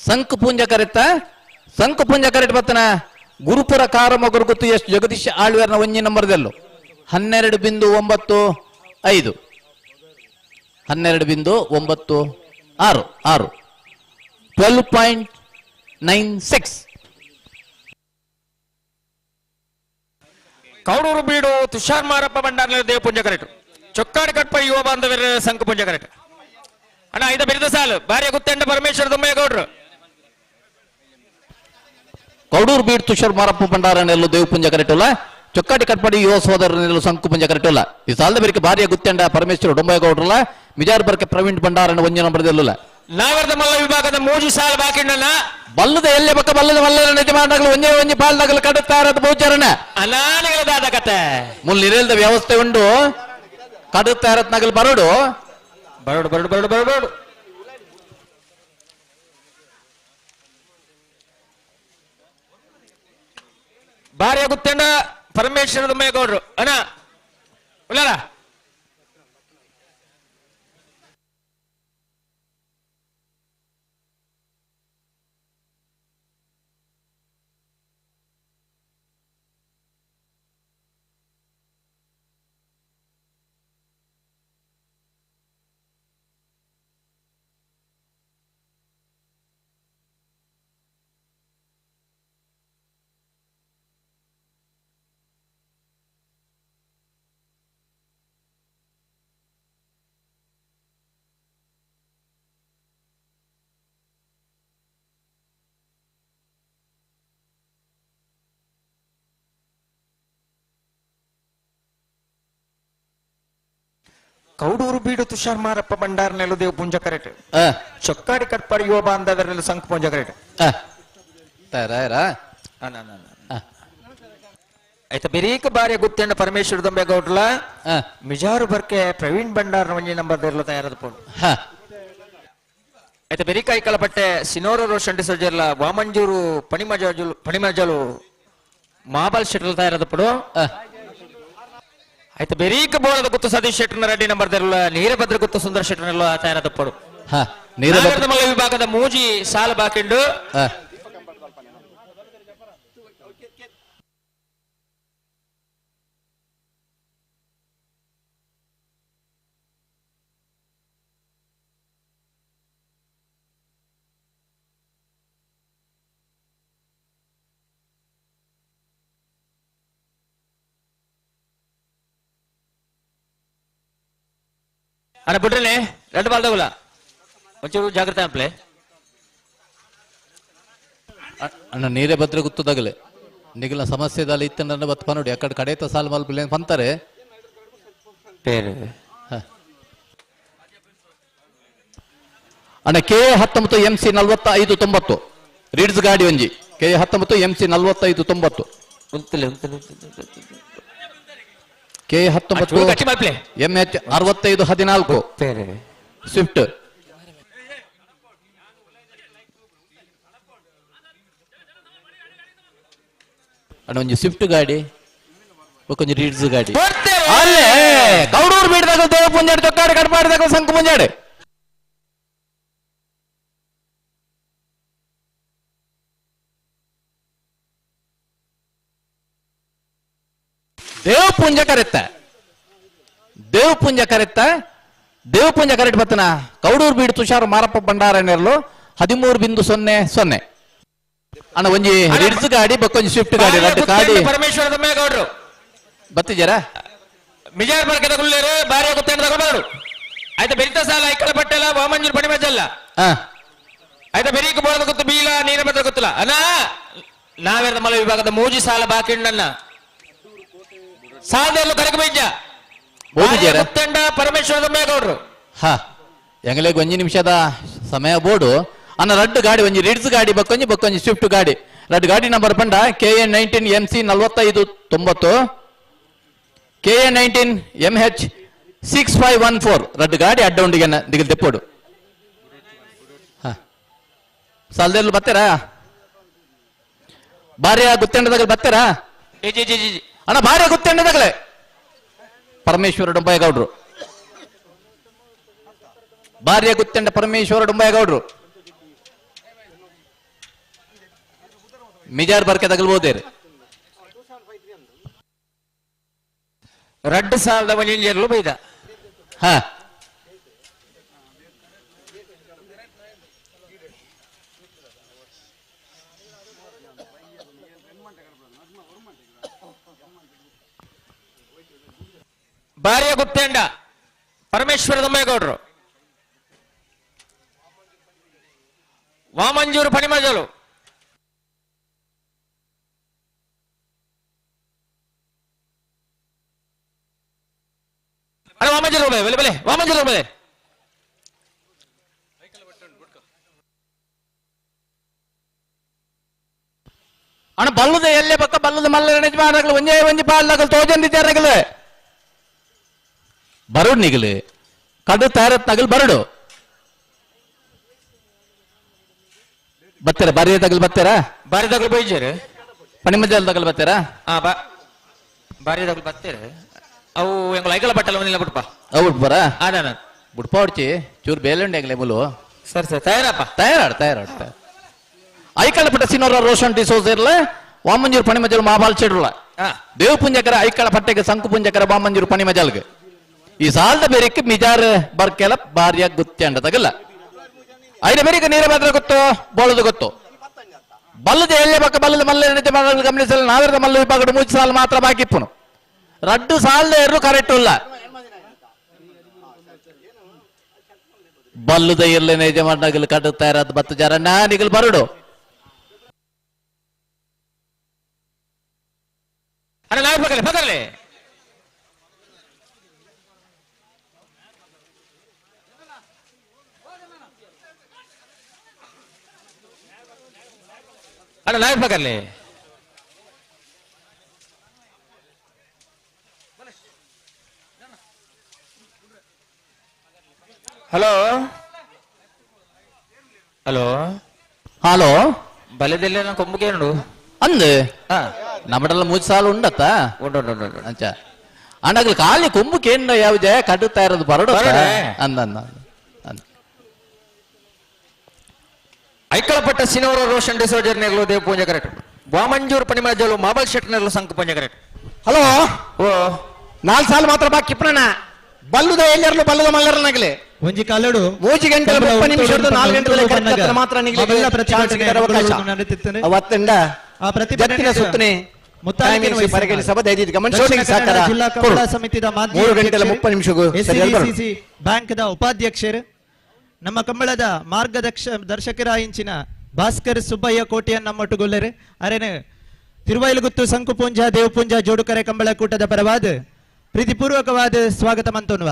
ಸಂಕು ಪೂಂಜ ಕರೆತ್ತ, ಸಂಕು ಪೂಂಜ ಕರೆಟ್ ಬತ್ತನ ಗುರುಪುರ ಕಾರಮೊಗರು ಗುತ್ತು ಎಷ್ಟು ಜಗದೀಶ್ ಆಳ್ವೇರ್ನ ಒಂಜಿ ನಂಬರ್ದಲ್ಲೂ 12.95, 12.96 6, 12.96. ಕೌಡೂರು ಬೀಡು ತುಷಾರ್ ಮಾರಪ್ಪ ಭಂಡಾರ ದೇವ ಪುಂಜ ಕರೆಟು. ಚೊಕ್ಕಾಡಿ ಕಟ್ಪ ಯುವ ಬಾಂಧವ್ಯರ ಸಂಕು ಪುಂಜ ಕರೆಟು. ಅಣ್ಣ ಐದ ಬಿರಿದ ಸಾಲು ಭಾರ್ಯ ಗುತ್ತೆಂಡ ಪರಮೇಶ್ವರ ದೊಮ್ಮೇಗೌಡರು. ಕೌಡೂರು ಬೀಡು ತುಷಾರ್ ಮಾರಪ್ಪ ಭಂಡಾರನೆಲ್ಲೂ ದೇವ ಪುಂಜ ಕರೆಟುಲ್ಲ. ಚೊಕ್ಕಾಟಿ ಕಟ್ಪಡಿ ಯುವ ಸೋದರನೆಲ್ಲೂ ಸಂಕು ಪುಂಜ ಕರೆಟುಲ್ಲ. ಈ ಸಾಲದ ಬೇರಿಕೆ ಭಾರ್ಯ ಗುತ್ತೆಂಡ ಪರಮೇಶ್ವರ ಡೊಂಬೇಗೌಡ್ರಲ್ಲ. ಮಿಜಾರ್ ಬರ್ಕೆ ಪ್ರವೀಣ್ ಭಂಡಾರನ ಒಂಜಿ ನಂಬರ್ದೆಲ್ಲ. ನಾಗರದ ಮಲ್ಲ ವಿಭಾಗದ ಮೂಜಿ ಸಾಲು ಬಾಕಿ ಬಲ್ಲದ ಎಲ್ಲೆ ಬಕ್ಕ ಬಲ್ಲದ ಮಲ್ಲರ ನಿಜಮಾನಗಳು ಒಂಜೇ ಒಂಜಿ ಪಾಲ್ನಗಲು ಕಡುತ್ತಾರದ ಬಹುಚರಣ ಅನಾನಿಗಳದಾದ ಕತೆ ಮುಲ್ ನಿರೇಲ್ದ ವ್ಯವಸ್ಥೆ ಉಂಡು ಕಡುತ್ತಾರತ್ ನಗಲು ಬರಡು ಬರಡು ಬರಡು ಬರಡು ಬರಡು ಬರಡು. ಭಾರ್ಯ ಗುತ್ತೆಂಡ ಪರಮೇಶ್ವರ ದೊಮ್ಮೇಗೌಡರು ಅಣ್ಣ ಉಲ್ಲಾರ. ಕೌಡೂರು ಬೀಡು ತುಷಾರ್ ಮಾರಪ್ಪ ಭಂಡಾರ ನೆಲು ದೇವ್ ಪುಂಜ ಕರೆಟ್. ಚೊಕ್ಕಾಡಿ ಕಟ್ಪಾಡಿ ಯುವ ಬಾಂಧವರೆಲ್ಲ ಸಂಕು ಪುಂಜ ಕರೆಟ್. ಆಯ್ತಾ ಬೆರೀಕ ಬಾರಿಯ ಗುತ್ತೆಂಡ ಪರಮೇಶ್ವರ ದೊಂಬೇಗೌಡ್ರಲ. ಮಿಜಾರು ಬರ್ಕೆ ಪ್ರವೀಣ್ ಭಂಡಾರ ಒಂಜಿ ನಂಬರ್ ದೇರ್ಲ ತಯಾರದ ಪೋಡು. ಆಯ್ತಾ ಬೆರೀಕ ಐಕಲಪಟ್ಟೆ ಸಿನೋರ ರೋಷನ್ ಡಿಸೋಜರ್ಲ ವಾಮಂಜೂರು ಪಣಿಮಜಾಜು ಪಣಿಮಜಾಲು ಮಾಬಲ್ ಶೆಟ್ಲ್ ತಯಾರದ ಪೋಡು. ಆಯ್ತು ಬೆರೀಕ ಬೋಳದ ಗುತ್ತು ಸತೀಶ್ ಶೆಟ್ಟರ್ನ ರೆಡ್ಡಿ ನಂಬರ್ ದೇರ್ಲ. ನೀರಭದ್ರ ಗುತ್ತು ಸುಂದರ ಶೆಟ್ಟರ್ನೆಲ್ಲ ತಯಾರದ ಪೋಡು. ಮಲ್ಲ ವಿಭಾಗದ ಮೂಜಿ ಸಾಲ ಬಾಕಿಂಡು. ಅಣ್ಣ ಬಿಡ್ರಲೆ ಎರಡು ಬಾಲ್ ತಗೋಲ ಒಂಚೂರು ಜಾಗ್ರತೆ ಅನ್ಪ್ಲೆ. ಅಣ್ಣ ನೀರೇ ಭದ್ರ ಗುತ್ತದಾಗಲೆ ನಿಗಲ ಸಮಸ್ಯೆ ದಾಲಿ ಇತ್ತ ಬತ್ ಪನೋಡಿ ಅಕ್ಕಡೆ ಕಡೇತ ಸಾಲ್ ಮಲ್ಪಲೆ ಪಂತಾರೆ ಬೇರೆ. ಅಣ್ಣ K 19 MC 4590 reeds ಗಾಡಿ ಒಂಜಿ K 19 MC 4590 K 19 MH 6514 Swift. ಅಣ್ಣ ಒಂಜಿ ಸ್ವಿಫ್ಟ್ ಗಾಡಿ ಒಂಜಿ ರೀಡ್ಸ್ ಗಾಡಿ ಅಲ್ಲೇ ಕೌಡೂರು ಬೀಡ್ದಾಗ ದೇವ ಪುಂಜಾಡಿ ತೊಕ್ಕಾಡಿ ಕಡ್ಪಾಡಿದಾಗ ಸಂಕು ಪುಂಜಾಡಿ. ದೇವ ಪುಂಜ ಕರೆತ್ತ, ದೇವ ಪುಂಜ ಕರೆತ್ತ, ದೇವ ಪುಂಜ ಕರೆಟ್ ಬತ್ತನ ಕೌಡೂರು ಬೀಡು ತುಷಾರ್ ಮಾರಪ್ಪ ಭಂಡಾರ ನೆರಳು 13.00. ಅಣ್ಣ ಒಂಜಿ ರಿಡ್ಸ್ ಗಾಡಿ ಬಕ್ಕೊಂಜಿ ಸ್ವಿಫ್ಟ್ ಗಾಡಿ ರಡ್ಡು ಗಾಡಿ ಪರಮೇಶ್ವರ ದೊಮ್ಮೇಗೌಡರು ಬತ್ತಿಜಾರ ಮಿಜಾರ್ ಬರ್ಕದ ಗುಲ್ಲೇರು ಭಾರ್ಯ ಗುತ್ತೇನ ತಗೊಂಡವರು. ಆಯ್ತಾ ಬೆರಿತ ಸಾಲ ಐಕಳ ಪಟ್ಟೆಲ್ಲ ವಾಮಂಜೂರು ಪಣಿಮಜಲ್ಲ. ಆಯ್ತಾ ಬೆರೀಕ ಬೋಳದ ಗೊತ್ತು ಬೀಲ ನೀರಭದ್ರ ಗೊತ್ತಿಲ್ಲ ಅಣ್ಣ. ನಾವೇರ ಮಲ ವಿಭಾಗದ ಮೂಜಿ ಸಾಲ ಬಾಕಿ ನನ್ನ ಸಾಲದಲ್ಲೂ ಕರಕ ಬೀಜ ಗುತ್ತಂಡ ಪರಮೇಶ್ವರ ದೊಮ್ಮೇಗೌಡರು. ಹಾ ಎಂಗಲೇಗ್ ಒಂಜಿ ನಿಮಿಷದ ಸಮಯ ಬೋರ್ಡು ಅನ್ನ ರಡ್ಡು ಗಾಡಿ ಒಂಜಿ ರಿಡ್ಸ್ ಗಾಡಿ ಬಕ್ಕೊಂಜಿ ಬಕ್ಕೊಂಜಿ ಸ್ವಿಫ್ಟ್ ಗಾಡಿ ರಡ್ಡು ಗಾಡಿ ನಂಬರ್ ಪಂಡ KN 19 MC 4590 KN 19 MH 6514 ರಡ್ಡು ಗಾಡಿ ಅಡ್ಡ ಉಂಡಿಗೆ ದಿಗಲ್ ತೆಪ್ಪೋಡು. ಸಾಲದೆಲ್ಲ ಬತ್ತೀರಾ? ಭಾರ್ಯ ಗುತ್ತೆಂಡದಾಗಲ್ ಬತ್ತೀರಾ? ಜಿ ಜಿ ಜಿ ಅಣ್ಣ ಭಾರ್ಯ ಗುತ್ತೆಂಡದಾಗಲೇ ಪರಮೇಶ್ವರ ಡೊಂಬಯ್ಯಗೌಡ್ರು, ಭಾರ್ಯ ಗುತ್ತೆಂಡ ಪರಮೇಶ್ವರ ಡೊಂಬಯ್ಯಗೌಡ್ರು ಮಿಜಾರ್ ಬರ್ಕೆ ತಗಲ್ಬೋದೇರಿ. ರಡ್ಡು ಸಾಲದ ಒಂಜಿಂಜರ್ಲು ಬೈದ. ಹಾ ಭಾರ್ಯ ಗುತ್ತೇಂಡ ಪರಮೇಶ್ವರ ದೊಮ್ಮೇಗೌಡರು, ವಾಮಂಜೂರು ಪಣಿಮಜಲು, ಅರೆ ವಾಮಂಜೂರು ಬೆಲೆ ಬೆಲೆ ವಾಮಂಜೂರು ಬೆಲೆ. ಅಣ್ಣ ಬಲ್ಲದ ಎಲ್ಲೇ ಪಕ್ಕ ಬಲ್ಲದ ಮಲ್ಲ ಯಜಮಾನಗಳು ಒಂಜೇ ಒಂಜಿ ಪಾಲ್ದಾಗಲು ತೋಜಂದಿದ್ದಾರಗಲು ಬರುಡು ನಿಗಲು ಕಡು ತಯಾರತ್ನಾಗಲು ಬರಡು ಬತ್ತೀರಾ? ಬಾರಿ ತಗಲು ಬತ್ತೀರಾ? ಬಾರಿ ತಗಲು ಬೈಜಾರು ಪಣಿಮಜಲ್ ತಗಲು ಬತ್ತೀರಾ? ಹಾ ಬಾ ಬಾರಿ ತಗಲು ಬತ್ತೀರ. ಅವು ಎಂಗಳ ಐಕಳ ಬಟ್ಟಲ ಒಂದಿಲ್ಲ ಬಿಡ್ಪ. ಅವು ಬಿಡ್ಬಾರ? ಅದ ಬಿಡ್ಪ ಹೊಡ್ಚಿ ಚೂರು ಬೇಲೆ ಉಂಡೆ ಮುಲು. ಸರಿ ಸರಿ ತಯಾರಪ್ಪ. ತಯಾರಾಡು ತಯಾರಾಡು. ಐಕಳ ಪಟ್ಟ ಸಿನೋರ ರೋಷನ್ ಡಿಸೋಜ್ ಇರಲ ವಾಮಂಜೂರು ಪಣಿಮಜಲ್ ಮಾಬಾಲ್ ಚೆಡುಲ ದೇವಪುಂಜಕರ ಐಕಳ ಪಟ್ಟೆಗೆ ಸಂಕು ಪುಂಜಕರ ವಾಮಂಜೂರು ಪಣಿಮಜಲ್ಗೆ ಈ ಸಾಲದ ಬೇರೆಕ್ಕೆ ಮಿಜಾರ್ ಬರ್ಕೆಲ ಭಾರ್ಯ ಗುತ್ತಂಡ ತಗಲ್ಲ ಐನ ಬೇರೆಗೆ ನೀರ ಮಾತ್ರ ಗೊತ್ತು ಬೋಳದು ಗೊತ್ತು ಬಲ್ಲದ ಎಲ್ಲೇ ಪಕ್ಕ ಬಲ್ಲದ ಮಲ್ಲ ಗಮನಿಸಲು ನಾವಿರದ ಮಲ್ಲ ವಿಭಾಗದ ಮೂರು ಸಾಲ ಮಾತ್ರ ಬಾಕಿ ಇಪ್ಪನು ರಡ್ಡು ಸಾಲದ ಎರಡು ಕರೆಕ್ಟ್ ಇಲ್ಲ ಬಲ್ಲದ ಎಲ್ಲೇ ನೈಜ ಮಾಡಗಲು ಕಟ್ಟುತ್ತಾ ಇರೋದು ಬತ್ತು ಜರ ನಾನಿಗಲು ಬರಡು. ಅಣ್ಣ ನಾವ್ ಪಕ್ಕಲೆ ಪಕ್ಕಲೆ ಅಣ್ಣ ನಾವ್ ಪಕ್ಕಲೆ. ಹಲೋ ಹಲೋ ಹಲೋ ಬಲದಲ್ಲೇ ನಾನು ಕೊಂಬುಗೆ ನೋಡು ಅಂದು ನಮ್ಮಡೆಲ್ಲ ಮೂರು ಸಾಲ ಉಂಡತ್ತ ಉಂಟು ಉಂಟು ಉಂಟು. ಅಂಚ ಅಣ್ಣಗಳು ಖಾಲಿ ಕೊಂಬುಕೇನು ಯಾವುದೇ ಕಟ್ಟುತ್ತಾ ಇರೋದು ಬರಡು ಅಂದ ಅಂದ ಅಂದ. ಐಕಳಪಟ್ಟ ಸಿನೋರ ರೋಷನ್ ಡಿಸೋಜರ್ ನೆಗಲು ದೇವ ಪೂಂಜ ಕರೆಕ್ಟ್, ವಾಮಂಜೂರು ಪಣಿಮಜಲು ಮಾಬಲ್ ಶೆಟ್ ನೆಗಲು ಸಂಕ ಪೂಂಜ ಕರೆಕ್ಟ್. ಹಲೋ ಓ ನಾಲ್ಕು ಸಾಲ ಮಾತ್ರ ಬಾಕಿ ಇಪ್ಪಣ ಬಲ್ಲುದ ಎಲ್ಲರಲು ಬಲ್ಲದ ಮಲ್ಲರ ನಗಲೆ ಒಂಜಿ ಕಾಲಡು ಮೂಜಿ ಗಂಟೆ 30 ನಿಮಿಷ 4 ಗಂಟೆ ಮಾತ್ರ ಅವಕಾಶ ಅವತ್ತಂಡ ಆ ಪ್ರತಿಭಟನೆ ಸುತ್ತನೆ ಜಿಲ್ಲಾ ಕಂಬಳ ಸಮಿತಿದ ಮಾಜಿ 3 ಗಂಟೆ 30 ನಿಮಿಷಕ್ಕೂ ಎಸ್ಸಿಡಿಸಿಸಿ ಬ್ಯಾಂಕ್ದ ಉಪಾಧ್ಯಕ್ಷರು ನಮ್ಮ ಕಂಬಳದ ಮಾರ್ಗದರ್ಶಕ ದರ್ಶಕರಾಯಿಂಚಿನ ಭಾಸ್ಕರ್ ಸುಬ್ಬಯ್ಯ ಕೋಟಿಯನ್ನ ನಮ್ಮೊಟ್ಟುಗೊಲ್ಲರು ಅರೇನು ತಿರುವೈಲುಗುತ್ತು ಸಂಕುಪುಂಜ ದೇವಪುಂಜ ಜೋಡುಕರೆ ಕಂಬಳ ಕೂಟದ ಪರವಾದ ಪ್ರೀತಿಪೂರ್ವಕವಾದ ಸ್ವಾಗತ ಮಂತೋನ್ವ.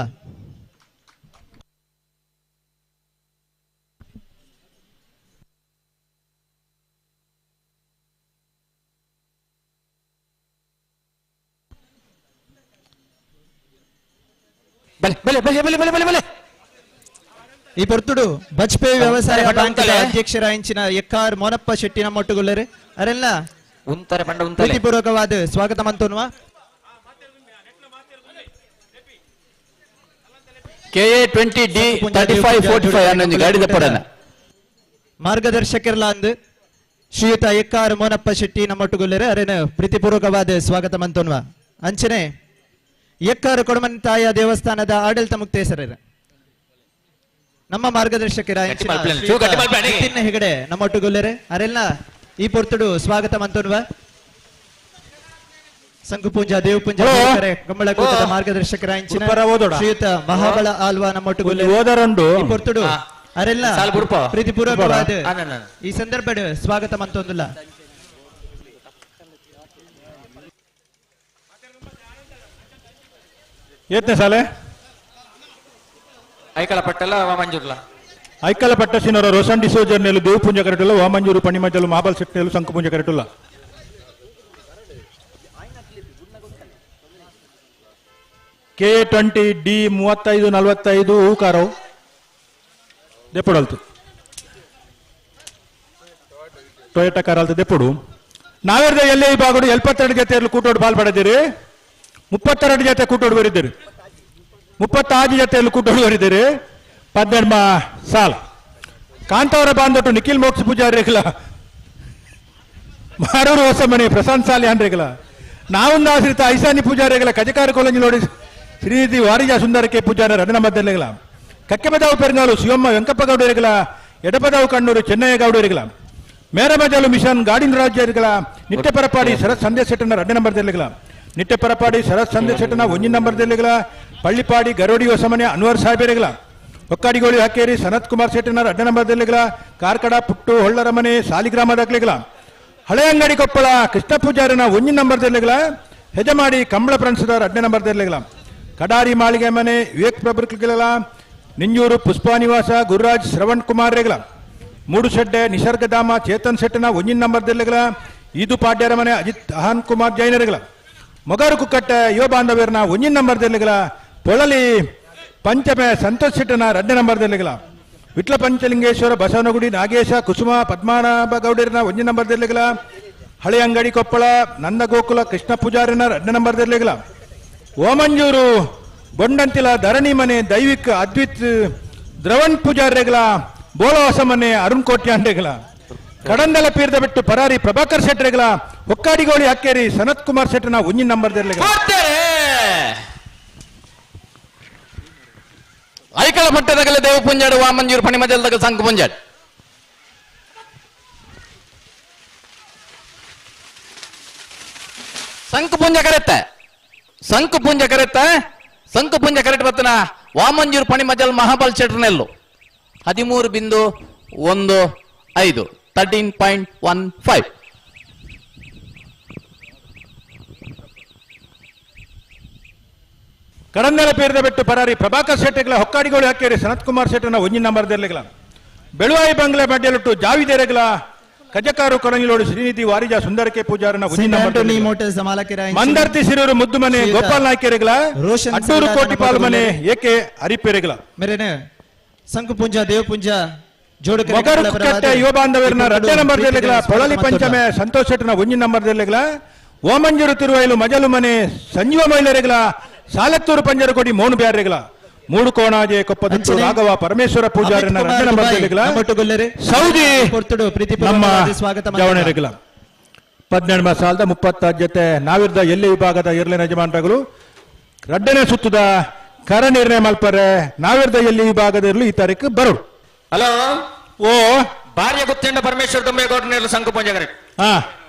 ಬಲೆ ಬಲೆ ಬಲೆ ಬಲೆ ಬಲೆ ಬಲೆ ಬಲೆ. ಈ ಪೊರ್ತುಡು ಬಜ್ಪೆ ವ್ಯವಸಾಯ ಬ್ಯಾಂಕ್ ಅಧ್ಯಕ್ಷರಾಯಿಂಚಿನ ಎಕ್ಕಾರ್ ಮೋನಪ್ಪ ಶೆಟ್ಟಿ ನಮ್ಮೊಟ್ಟುಗೊಲ್ಲರು ಅರೆಲ್ಲ ಉಂತಾರೆ ಪಂಡ ಉಂತಾರೆ ಪ್ರೀತಿಪೂರ್ವಕವಾದ ಸ್ವಾಗತ ಮಂತೋನ್ವ. KA 20D 3545 ಅನ್ನೊಂದು ಗಾಡಿದ ಪಡನ ಮಾರ್ಗದರ್ಶಕರ್ಲ ಅಂದು ಶ್ರೀಯುತ ಎಕ್ಕಾರ್ ಮೋನಪ್ಪ ಶೆಟ್ಟಿ ನಮ್ಮೊಟ್ಟುಗೊಲ್ಲರು ಅರೇನ ಪ್ರೀತಿಪೂರ್ವಕವಾದ ಸ್ವಾಗತ ಮಂತೋನ್ವ. ಅಂಚನೆ ಎಕ್ಕಾರು ಕೊಡಮಂತಾಯ ದೇವಸ್ಥಾನದ ಆಡಳಿತ ಮುಕ್ತೇಸರರು ನಮ್ಮ ಮಾರ್ಗದರ್ಶಕರ ನಿತಿನ್ ಹೆಗಡೆ ನಮ್ಮೊಟ್ಟುಗೊಲ್ಲರೆ ಅರೆಲ್ಲ ಈ ಪೊರ್ತುಡು ಸ್ವಾಗತ ಮಂತೋನ್ವ. ಸಂಕುಪೂಂಜ ದೇವಪುಂಜ ಕಂಬಳ ಕೂಟದ ಮಾರ್ಗದರ್ಶಕರ ಶ್ರೀಯುತ ಮಹಾಬಲ ಆಲ್ವಾ ನಮ್ಮೊಟ್ಟುಗೊಲ್ಲರೆ ಈ ಪೊರ್ತುಡು ಅರೆಲ್ಲ ಪ್ರೀತಿಪೂರ್ವಕವಾದ ಈ ಸಂದರ್ಭ ಸ್ವಾಗತ ಮಂತೊಂದುಲ್ಲ. ಏತ್ನೆ ಸಾಲೆ ಐಕಳ ಪಟ್ಟಲ ವಾಮಂಜೂರ್ಲ ಐಕಳ ಪಟ್ಟ ಸಿನೋರ ರೋಷನ್ ಡಿಸೋಜರ್ ನೆಲು ದೇವಪುಂಜ ಕರೆಟುಲ್ಲ ವಾಮಂಜೂರು ಪಣಿಮಜಲು ಮಾಬಲ್ ಸೆಟ್ನೆಲು ಸಂಕುಪುಂಜ ಕರೆಟುಲ್ಲ. ಕೆ 20D 35 45 ಹೂಕಾರವು ದೆಪ್ಪಡಲ್ತು. ಟೊಯೋಟಾ ಕಾರ್ ಅಲ್ತ ದೆಪ್ಪುಡು ನಾವೇರ್ದ ಎಲ್ಲೇ ವಿಭಾಗಡು 72 ಜೊತೆಯಲ್ಲಿ ಕೂಟೋಡು ಪಾಲ್ ಪಡೆದಿರಿ 32 ಜೊತೆ ಕೂಟೋಡು ಬರಿದ್ದೀರಿ 36 ಜೊತೆಯಲ್ಲಿ ಕೂಟೋಡು ಬರಿದ್ದೀರಿ 12 ಸಾಲ ಕಾಂತಾವರ ಬಾಂಧೊಟ್ಟು ನಿಖಿಲ್ ಮೋಕ್ಷ ಪೂಜಾರಿಗಳ ಮಾರೂರು ಹೊಸಮನೆ ಪ್ರಶಾಂತ್ ಸಾಲಿ ಅಂಡ್ರಿಗಳ ನಾವೊಂದು ಆಶ್ರಿತ ಐಸಾನಿ ಪೂಜಾರಿಗಳ ಕಜಕಾರ ಕಾಲೇಜ್ ನೋಡಿ ಶ್ರೀನಿಧಿ ವಾರಿಜ ಸುಂದರಕ್ಕೆ ಪೂಜಾರ ರಡನ ಮದ್ದಲೆಗಳ ಕಕ್ಕೆಬದಾವು ಪೆರಂಗಾಲು ಶಿವಮ್ಮ ವೆಂಕಪ್ಪ ಗೌಡರಿಗಳ ಎಡಪದಾವು ಕಣ್ಣೂರು ಚೆನ್ನಯ್ಯ ಗೌಡರಿಗಳ ಮೇರಮಜಾಲು ಮಿಷನ್ ಗಾಡಿನ ರಾಜ್ಯಗಳ ನಿತ್ಯ ಪರಪಾಡಿ ಶರತ್ ಸಂದೇಶ್ ಶೆಟ್ಟನ 2 ನಂಬರ್ ದೆಲ್ಲಿಗಳ ನಿತ್ಯ ಪರಪಾಡಿ ಶರತ್ ಸಂದೇಶ್ ಶೆಟ್ಟನ 1 ನಂಬರ್ ದೆಲ್ಲಿಗಳ ಪಳ್ಳಿಪಾಡಿ ಗರೋಡಿ ಹೊಸಮನೆ ಅನ್ವರ್ ಸಾಹೇಬರಿಗಳ ಒಕ್ಕಾಡಿಗೋಳಿ ಹಾಕೇರಿ ಸನತ್ ಕುಮಾರ್ ಶೆಟ್ಟನ 2 ನಂಬರ್ ದೆಲ್ಲಿಗಳ ಕಾರ್ಕಡ ಪುಟ್ಟು ಹೊಳ್ಳರಮನೆ ಸಾಲಿಗ್ರಾಮದಾಕ್ಲಿಗಳ ಹಳೆಯಂಗಡಿ ಕೊಪ್ಪಳ ಕೃಷ್ಣ ಪೂಜಾರಿನ 1 ನಂಬರ್ ದೆಲ್ಲಿಗಳ ಹೆಜಮಾಡಿ ಕಂಬಳ ಪ್ರಣಸದ 2 ನಂಬರ್ ದೆಲ್ಲಿಗಳ ಕಡಾರಿ ಮಾಳಿಗೆ ಮನೆ ವಿವೇಕ್ ಪ್ರಭುಗಳ ನಿಂಜೂರು ಪುಷ್ಪಾನಿವಾಸ ಗುರುರಾಜ್ ಶ್ರವಣ್ ಕುಮಾರ್ ರೇಗಳ ಮೂಡುಶೆಡ್ಡೆ ನಿಸರ್ಗಧಾಮ ಚೇತನ್ ಶೆಟ್ಟನ 1 ನಂಬರ್ ದೆಲ್ಲಿಗಳ ಈದು ಪಾಡ್ಯರ ಮನೆ ಅಜಿತ್ ಅಹಾನ್ ಕುಮಾರ್ ಜೈನರುಗಳ ಮೊಗರು ಕುಕ್ಕಟ್ಟೆ ಯುವ ಬಾಂಧವ್ಯರನ 1 ನಂಬರ್ ದೆಲ್ಲಿಗಳ ಪೊಳಲಿ ಪಂಚಮೆ ಸಂತೋಷ್ ಶೆಟ್ಟನ 2 number ದೆಲ್ಲಿಗಳ Vitla Panchalingeshwara Basavanagudi Nagesha Kusuma Padmanabha ಗೌಡರನ 1 number ದೆಲ್ಲಿಗಳ Haleyangadi Koppala Nandagokula Krishna ಪೂಜಾರಿನ 2 number ದೆಲ್ಲಿಗಳ ಓಮಂಜೂರು ಬೊಂಡಂತಿಲ ಧರಣಿ ಮನೆ ದೈವಿಕ್ ಅದ್ವಿತ್ ದ್ರವಣ್ ಪೂಜಾರಿಗಳ ಬೋಳವಾಸ ಮನೆ ಅರುಣ್ ಕೋಟ್ಯಾಂಡೆಗಳ ಕಡಂದಲ ಪೀರ್ದ ಬಿಟ್ಟು ಪರಾರಿ ಪ್ರಭಾಕರ್ ಶೆಟ್ಟರೆಗಳ ಹೊಕ್ಕಾಡಿಗೋಳಿ ಅಕ್ಕೇರಿ ಸನತ್ ಕುಮಾರ್ ಶೆಟ್ಟನ 1 ನಂಬರ್ ದೆಲ್ಲಿಗಳ ಐಕಳ ಪಟ್ಟದಗಲ ದೇವ ಪುಂಜಾಡು ವಾಮಂಜೂರು ಪಣಿಮಜಲ್ದಗಲ ಸಂಕು ಪುಂಜಾಡು ಸಂಕು ಪುಂಜ ಕರೆತ್ತೆ ಸಂಕು ಪುಂಜ ಕರೆತ್ತೆ ಸಂಕು ಪುಂಜ ಕರೆಟ್ ಬತ್ತನ ವಾಮಂಜೂರು ಪಣಿಮಜಲ್ ಮಹಾಬಲ್ ಶೆಟ್ಟರ್ನೆಲ್ಲು 13.15 13.15. ಕಡಂದಲ ಪೀರ್ದ ಬೆಟ್ಟು ಪರಾರಿ ಪ್ರಭಾಕರ್ ಶೆಟ್ಟಿಗಳ ಹೊಕ್ಕಾಡಿಗೋಳಿ ಹಾಕೇರಿ ಸನತ್ ಕುಮಾರ್ ಶೆಟ್ಟನ 1 ನಂಬರ್ ದೆಲ್ಲಿಗಳ ಬೆಳುವಾಯಿ ಬಂಗ್ಲೆ ಮಡ್ಯಲುಟ್ಟು ಜಾವಿದೇರೆಗಳ ಕಜಕಾರು ಕೊರಂಗಿಲೋಡು ಶ್ರೀನಿಧಿ ವಾರಿಜ ಸುಂದರಕೆ ಪೂಜಾರನ 1 ನಂಬರ್ ಮಂದರ್ತಿ ಸಿರೂರು ಮುದ್ದುಮನೆ ಗೋಪಾಲ್ ನಾಯ್ಕೆರೆಗಳ ಅಟ್ಟೂರು ಕೋಟಿಪಾಲ್ ಮನೆ ಏಕೆ ಹರಿಪೆರೆಗಳ ಮೇರೆನೆ ಸಂಕುಪುಂಜ ದೇವಪುಂಜ ಜೋಡು ಮೊಗರು ಕುಕ್ಕಟ್ಟೆ ಯುವ ಬಾಂಧವ್ಯರನ 2 ನಂಬರ್ ದೆಲ್ಲಿಗಳ ಪೊಳಲಿ ಪಂಚಮೆ ಸಂತೋಷ್ ಶೆಟ್ಟನ 1 ನಂಬರ್ ದೆಲ್ಲಿಗಳ ಓಮಂಜೂರು ತಿರುವೈಲು ಮಜಲು ಮನೆ ಸಂಜೀವ ಮಹಿಳೆಯರಿಗಳ ಸಾಲತ್ತೂರು ಪಂಜರಕೊಡಿ ಮೋನು ಬ್ಯಾರೆಗಳ ಮೂಡು ಕೋಣಾಜೆ ಕೊಪ್ಪದತ್ತು ರಾಘವ ಪರಮೇಶ್ವರ ಪೂಜಾರಿನ 2 ನಂಬರ್ ದೆಲ್ಲಿಗಳ ಸೌದಿ ನಮ್ಮ ಜವಣೆರೆಗಳ 18 ಸಾಲದ 36 ಜೊತೆ ನಾವಿರ್ದ ಎಲ್ಲಿ ವಿಭಾಗದ ಇರ್ಲಿನ ಯಜಮಾನರುಗಳು 2ನೇ ಸುತ್ತದ ಕರ ನಿರ್ಣಯ ಮಲ್ಪರೆ ನಾವಿರ್ದ ಎಲ್ಲಿ ವಿಭಾಗದ ಇರಲು ಈ ತಾರೀಕು ಬರೋಡು. ಹಲೋ ಓ ಭಾರ್ಯ ಗುತ್ತಂಡ ಪರಮೇಶ್ವರ ದೊಮ್ಮೇಗೌಡನೆಲ್ಲ ಸಂಕು ಪೂಂಜ ಕರೆಕ್ಟ್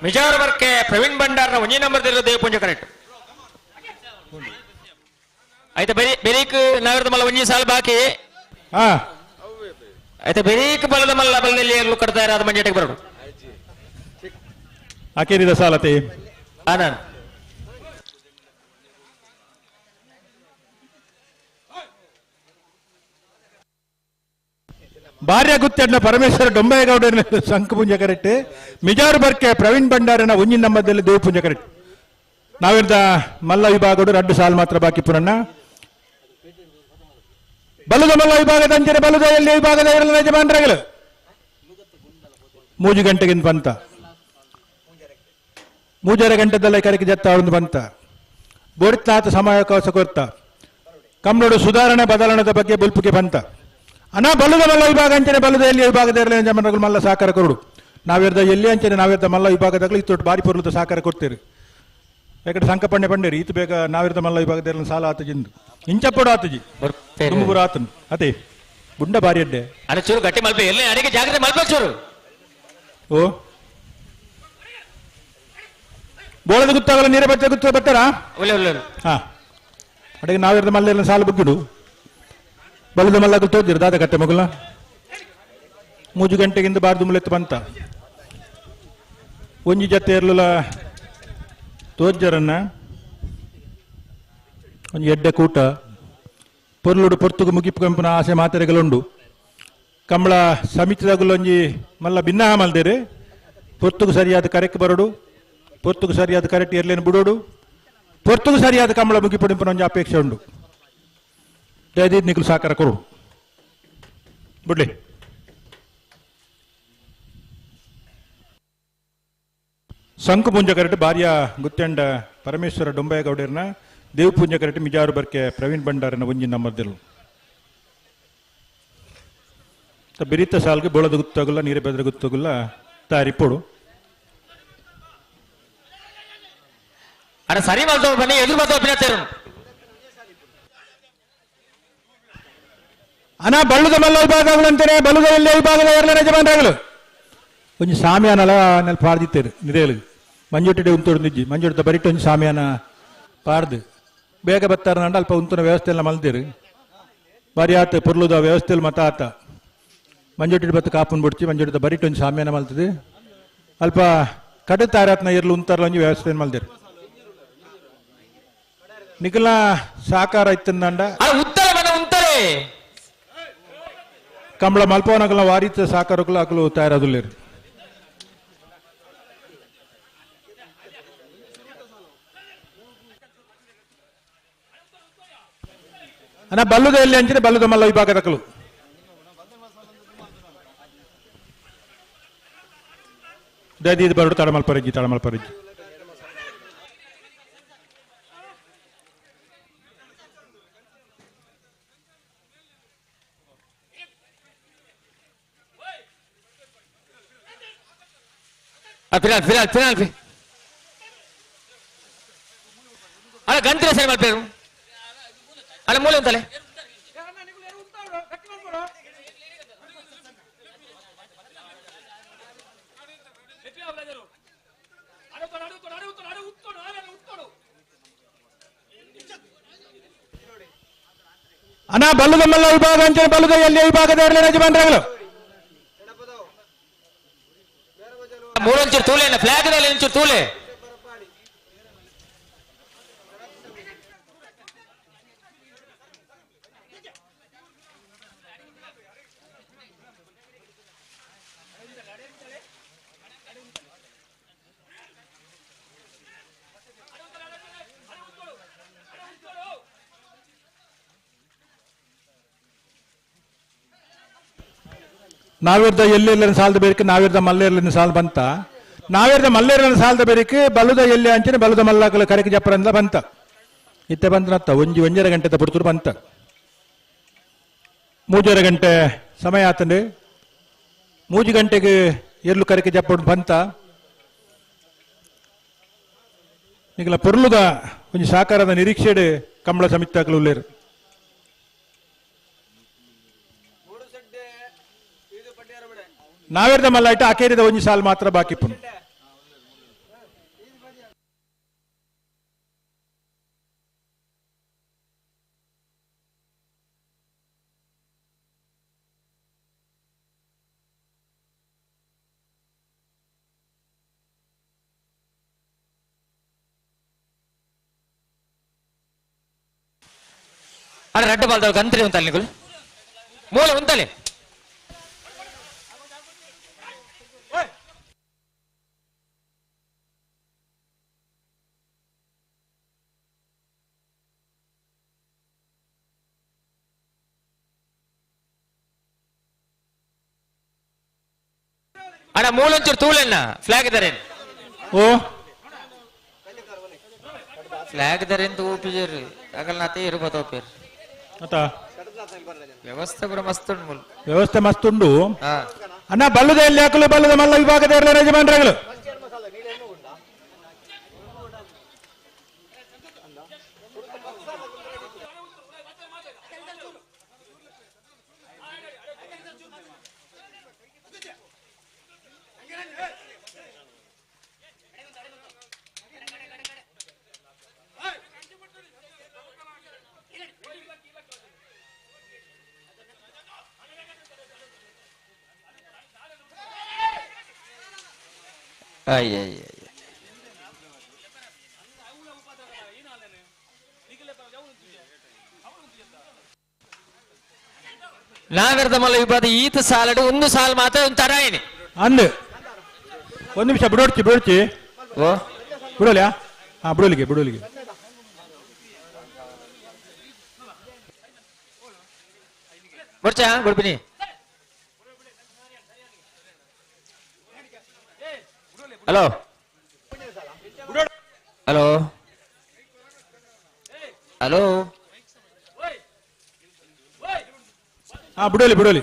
ಮಿಜಾರ್ ವರ್ಕೆ ಪ್ರವೀಣ್ ಭಂಡಾರ್ನ 1 ನಂಬರ್ ದೇವ ಪೂಂಜ ಕರೆಕ್ಟ್ ಆಯ್ತಾ. ಬೆರೀಕ್ ನಾವಿರದ ಮಲ್ಲ 1 ಸಾಲ ಬಾಕಿ ಆಯ್ತಾ. ಬೆರೀಕ್ ಬಲದ ಮಲ್ಲ ಬಲದಲ್ಲಿ ಎಲ್ಲೂ ಕಟ್ತಾ ಇರೋ ಅದು ಮಂಜೆಟಿಗೆ ಬರೋಡು ಆಕೇರಿದ ಸಾಲತೆ ನಾನು ಭಾರ್ಯ ಗುತ್ತೆಡ್ನ ಪರಮೇಶ್ವರ ಡೊಂಬೇಗೌಡನ ಸಂಕುಪುಂಜ ಕರೆಕ್ಟ್ ಮಿಜಾರು ಬರ್ಕೆ ಪ್ರವೀಣ್ ಭಂಡಾರನ 1 ನಂಬರ್ದಲ್ಲಿ ದೇವಪುಂಜ ಕರೆಕ್ಟ್ ನಾವಿರ್ದ ಮಲ್ಲ ವಿಭಾಗಡು 2 ಸಾಲು ಮಾತ್ರ ಬಾಕಿ ಪುನಣ್ಣ ಬಲದ ಮಲ್ಲ ವಿಭಾಗದ ಅಂಚನೆ ಬಲದ ಎಲ್ಲಿ ವಿಭಾಗದ ಇರಲಿಲ್ಲ ಯಜಮಾನರುಗಳು 3 ಗಂಟೆಗಿಂತ ಬಂತ 3.5 ಗಂಟೆದಲ್ಲೇ ಕರೆಗೆ ಜತ್ತ ಅವಳೊಂದು ಬಂತ ಬೋಡಿತಾತ ಸಮಯಾವಕಾಶ ಕೊರ್ತ ಕಮ್ಮಡು ಸುಧಾರಣೆ ಬದಲಾವಣೆದ ಬಗ್ಗೆ ಬುಲ್ಪುಗೆ ಬಂತ ಅಣ್ಣ ಬಲದ ಮಲ್ಲ ವಿಭಾಗ ಅಂಚನೆ ಬಲದ ಎಲ್ಲಿ ವಿಭಾಗದ ಇರಲಿ ಯಜಮಾನರುಗಳು ಮಲ್ಲ ಸಹಕಾರ ಕೊರಡು ನಾವಿರ್ದ ಎಲ್ಲಿ ಅಂಚನೆ ನಾವಿರ್ದ ಮಲ್ಲ ವಿಭಾಗದಾಗಲೂ ಇತ್ತು ಬಾರಿ ಪೊರ್ಲದ ಸಹಕಾರ ಕೊಡ್ತೀರಿ ಯಾಕಂದ್ರೆ ಸಂಕಪಣ್ಣೆ ಪಂಡೇರಿ ಈತ ಬೇಗ ನಾವಿರ್ದ ಮಲ್ಲ ವಿಭಾಗದ ಸಾಲ ಆತಜಿಂದು ಇಂಚಪ್ಪಡು ಆತಜಿ ತುಮಕೂರು ಆತನು ಅದೇ ಗುಂಡ ಬಾರಿ ಅಡ್ಡೆ ಅಣ್ಣ ಚೂರು ಗಟ್ಟಿ ಮಲ್ಪೆ ಎಲ್ಲೇ ಅಡಿಗೆ ಜಾಗ್ರತೆ ಮಲ್ಪೆ ಚೂರು ಓ ಬೋಳದ ಗುತ್ತಾಗಲ್ಲ ನೀರೇ ಬತ್ತ ಗುತ್ತ ಬರ್ತಾರಾ ಒಳ್ಳೆ ಒಳ್ಳೆ ಹಾ ಅಡಿಗೆ ನಾವಿರ್ದ ಮಲ್ಲ ಸಾಲ ಬುಗ್ಗಿಡು ಬಲದ ಮಲ್ಲಾಗಲು ತೋಜಿರು ದಾದ ಕಟ್ಟೆ ಮಗುಲ 3 ಗಂಟೆಗಿಂತ ಬಾರ್ದು ಮುಲೆತ್ತು ಬಂತ ಒಂಜಿ ಜೊತೆ ಇರಲಿಲ್ಲ ತೋಜ್ಜರನ್ನ ಒಂಜಿ ಎಡ್ಡೆ ಕೂಟ ಪೊರ್ಲುಡು ಪೊರ್ತುಗು ಮುಗಿಪು ಕಂಪನ ಆಸೆ ಮಾತೆರೆಗಲುಂಡು ಕಂಬಳ ಸಮಿತಿದಾಗಲೊಂಜಿ ಮಲ್ಲ ಭಿನ್ನಾಹ ಮಲ್ದೇರಿ ಪೊರ್ತುಗು ಸರಿಯಾದ ಕರೆಕ್ ಬರೋಡು ಪೊರ್ತುಗು ಸರಿಯಾದ ಕರೆಕ್ಟ್ ಇರ್ಲೇನು ಬಿಡೋಡು ಪೊರ್ತುಗು ಸರಿಯಾದ ಕಂಬಳ ಮುಗಿಪಡಿಂಪನ ಒಂಜಿ ಅಪೇಕ್ಷೆ ಉಂಡು ದಯದೀದ್ ನಿಖಲು ಸಹಕಾರ ಕೊರು ಬಿಡ್ಲಿ. ಸಂಕು ಪೂಂಜ ಕರೆಟ್ ಬಾರ್ಯ ಗುತ್ತೆಂಡ ಪರಮೇಶ್ವರ ಡೊಂಬಯಗೌಡರ್ನ ದೇವ್ ಪೂಂಜ ಕರೆಟ್ ಮಿಜಾರು ಬರ್ಕೆ ಪ್ರವೀಣ್ ಭಂಡಾರನ ಒಂಜಿ ನಂಬರ್ದೆಲು ಬಿರಿತ ಸಾಲ್ಗೆ ಬೋಳದ ಗುತ್ತಗುಲ್ಲ ನೀರು ಬೆದರ ಗುತ್ತಗುಲ್ಲ ತಾರಿಪೋಡು ಅರೆ ಸರಿ ಮಾಡ್ತಾವ ಬನ್ನಿ ಎದುರು ಬರ್ತಾವ ಬಿನತ್ತೇರು ಅನ ಬಳ್ಳುದ ಮಲ್ಲ ವಿಭಾಗಗಳು ಅಂತಾರೆ ಬಲ್ಲುದ ಎಲ್ಲ ವಿಭಾಗದ ಎರಡನೇ ಯಜಮಾನರಾಗಲು ಒಂಜಿ ಸಾಮಿಯಾನಲ ನೆಲ್ಪ ಪಾಡ್ದಿತ್ತೇರು ನಿರೇಲು ಮಂಜೊಟ್ಟಿಡೆ ಉಂತೋಡು ನಿಜ್ಜಿ ಮಂಜೊಟ್ಟಿದ ಬರಿಟ್ಟು ಒಂಜಿ ಸಾಮಿಯಾನ ಪಾಡ್ದು ಬೇಗ ಬತ್ತಾರ ನಂಡ ಅಲ್ಪ ಉಂತುನ ವ್ಯವಸ್ಥೆ ಎಲ್ಲ ಮಲ್ದಿರು ಬಾರಿ ಆತ ಪೊರ್ಲುದ ವ್ಯವಸ್ಥೆಯಲ್ಲಿ ಮತ ಆತ ಮಂಜೊಟ್ಟಿಡೆ ಬತ್ತು ಕಾಪುನ್ ಬಿಡ್ಚಿ ಮಂಜೊಟ್ಟಿದ ಬರಿಟ್ಟು ಒಂಜಿ ಸಾಮಿಯಾನ ಮಲ್ತದೆ ಅಲ್ಪ ಕಡು ತಾರಾತ್ನ ಇರ್ಲು ಉಂತಾರಲ ಒಂಜಿ ವ್ಯವಸ್ಥೆ ಮಲ್ದಿರು ನಿಖಲ ಸಾಕಾರ ಇತ್ತಂದಂಡ ಉತ್ತರ ಮನೆ ಉಂತರೆ ಕಂಬಳ ಮಲ್ಪವನಗಲ ವಾರಿತ ಸಾಕಾರಕ್ಕೂ ಅಕಲು ತಯಾರಾದುಲ್ಲೇರು ಅಣ್ಣ ಬಲ್ಲುದ ಎಲ್ಲಿ ಅಂಚಿನ ಬಲ್ಲುದ ಮಲ್ಲ ವಿಭಾಗದಕಲು ದಯದೀದ್ ಬರಡು ತಡಮಲ್ಪರಜ್ಜಿ ತಡಮಲ್ಪರಜ್ಜಿ ಫಿನಾಲ್ ಫಿನಾಲ್ ಫಿನಾಲ್ ಫಿ ಅಲ್ಲ ಗಂತಿರ ಸರಿ ಮಲ್ಪೇರು ಅಲ್ಲ ಮೂಲೆ ಉಂತಲೆ ಅಣ್ಣ ಬಲ್ಲುದ ಮಲ್ಲ ವಿಭಾಗ ಅಂಚಿನ ಬಲ್ಲುದ ಎಲ್ಲಿ ವಿಭಾಗದ ಎರಡನೇ ಯಜಮಾನರಾಗಲು ಮೂರೊಂಚೂರು ತೂಲೆ ಫ್ಲಾಗ್ ದಲ್ಲಿ ಒಂಚೂರು ತೂಲೆ ನಾವಿರ್ದ ಎಲ್ಲೆಲ್ಲ ಸಾಲದ ಬೇರಿಕೆ ನಾವಿರ್ದ ಮಲ್ಲೇರ್ಲಿನ ಸಾಲ ಬಂತ ನಾವಿರ್ದ ಮಲ್ಲೇರ್ಲಿನ ಸಾಲದ ಬೇರಿಕೆ ಬಲ್ಲುದ ಎಲ್ಲಿ ಅಂಚಿನ ಬಲ್ಲುದ ಮಲ್ಲಾಕಲ ಕರೆಕೆ ಜಪ್ಪರಂದ ಬಂತ ಇತ್ತೆ ಬಂತ ಒಂಜಿ ಒಂಜರ ಗಂಟೆ ಪುಡ್ತುರು ಬಂತ ಮೂಜರ ಗಂಟೆ ಸಮಯ ಆತಂಡು ಮೂಜು ಗಂಟೆಗೆ ಎರ್ಲು ಕರೆಕೆ ಜಪ್ಪಡು ಬಂತ ನಿಗಲ ಪೊರ್ಲುದ ಒಂಜಿ ಸಾಕಾರದ ನಿರೀಕ್ಷೆಡ್ ಕಂಬಳ ಸಮಿತಾಕಲು ಉಲ್ಲೇರು ನಾವೇರ್ದ ಮಲ್ಲಾಯ್ಟ ಅಕೇರಿದ ಒಂಜಿ ಸಾಲ್ ಮಾತ್ರ ಬಾಕಿ ಪುನ್ ಅರೆ ರಡ್ಡು ಬಾಲ್ದವ್ ಗಂತ್ರಿ ಉಂತಲ್ಲಿ ನಿಗುಲು ಮೂಲೆ ಉಂತಲೆ ಅಣ್ಣ ಮೂಲೊಂಚೂರು ತೂಲೆಣ್ಣ ಫ್ಲಾಗ್ ಇದಾರೇನು ಓ ಫ್ಲಾಗ್ ಇದಾರೇನು ತೂಪಿಜರ್ ಆಗಲ್ನಾತೆ ಇರ್ಬೋದು ಪೇರ್ ಅತ ವ್ಯವಸ್ಥೆ ಕೂಡ ಮಸ್ತ್ ಉಂಟು ಮೂಲು ವ್ಯವಸ್ಥೆ ಮಸ್ತ್ ಉಂಡು ಹಾ ಅಣ್ಣ ಬಲ್ಲುದ ಎಲ್ಲಿ ಹಾಕಲು ಬಲ್ಲದ ಮಲ್ಲ ವಿಭಾಗದ ಎರಡನೇ ಯಜಮಾನರಾಗಲು ಅಯ್ಯ ನಾಗರದ ಮಲ್ಲ ವಿಭಾಗ ಈತ ಸಾಲಡು ಒಂದು ಸಾಲು ಮಾತ್ರ ಒಂದು ತರ ಏನೆ ಅಂದು ಒಂದು ನಿಮಿಷ ಬಿಡೋಡ್ಚಿ ಬಿಡೋಡ್ಚಿ ಓ ಬಿಡೋಲ್ಯಾ ಹಾ ಬಿಡೋಲಿಗೆ ಬಿಡೋಲಿಗೆ ಬರ್ಚಾ ಬಿಡ್ಬಿನಿ ಹಲೋ ಹಲೋ ಹಾ ಬಿಡೋಲಿ ಬಿಡೋಲಿ.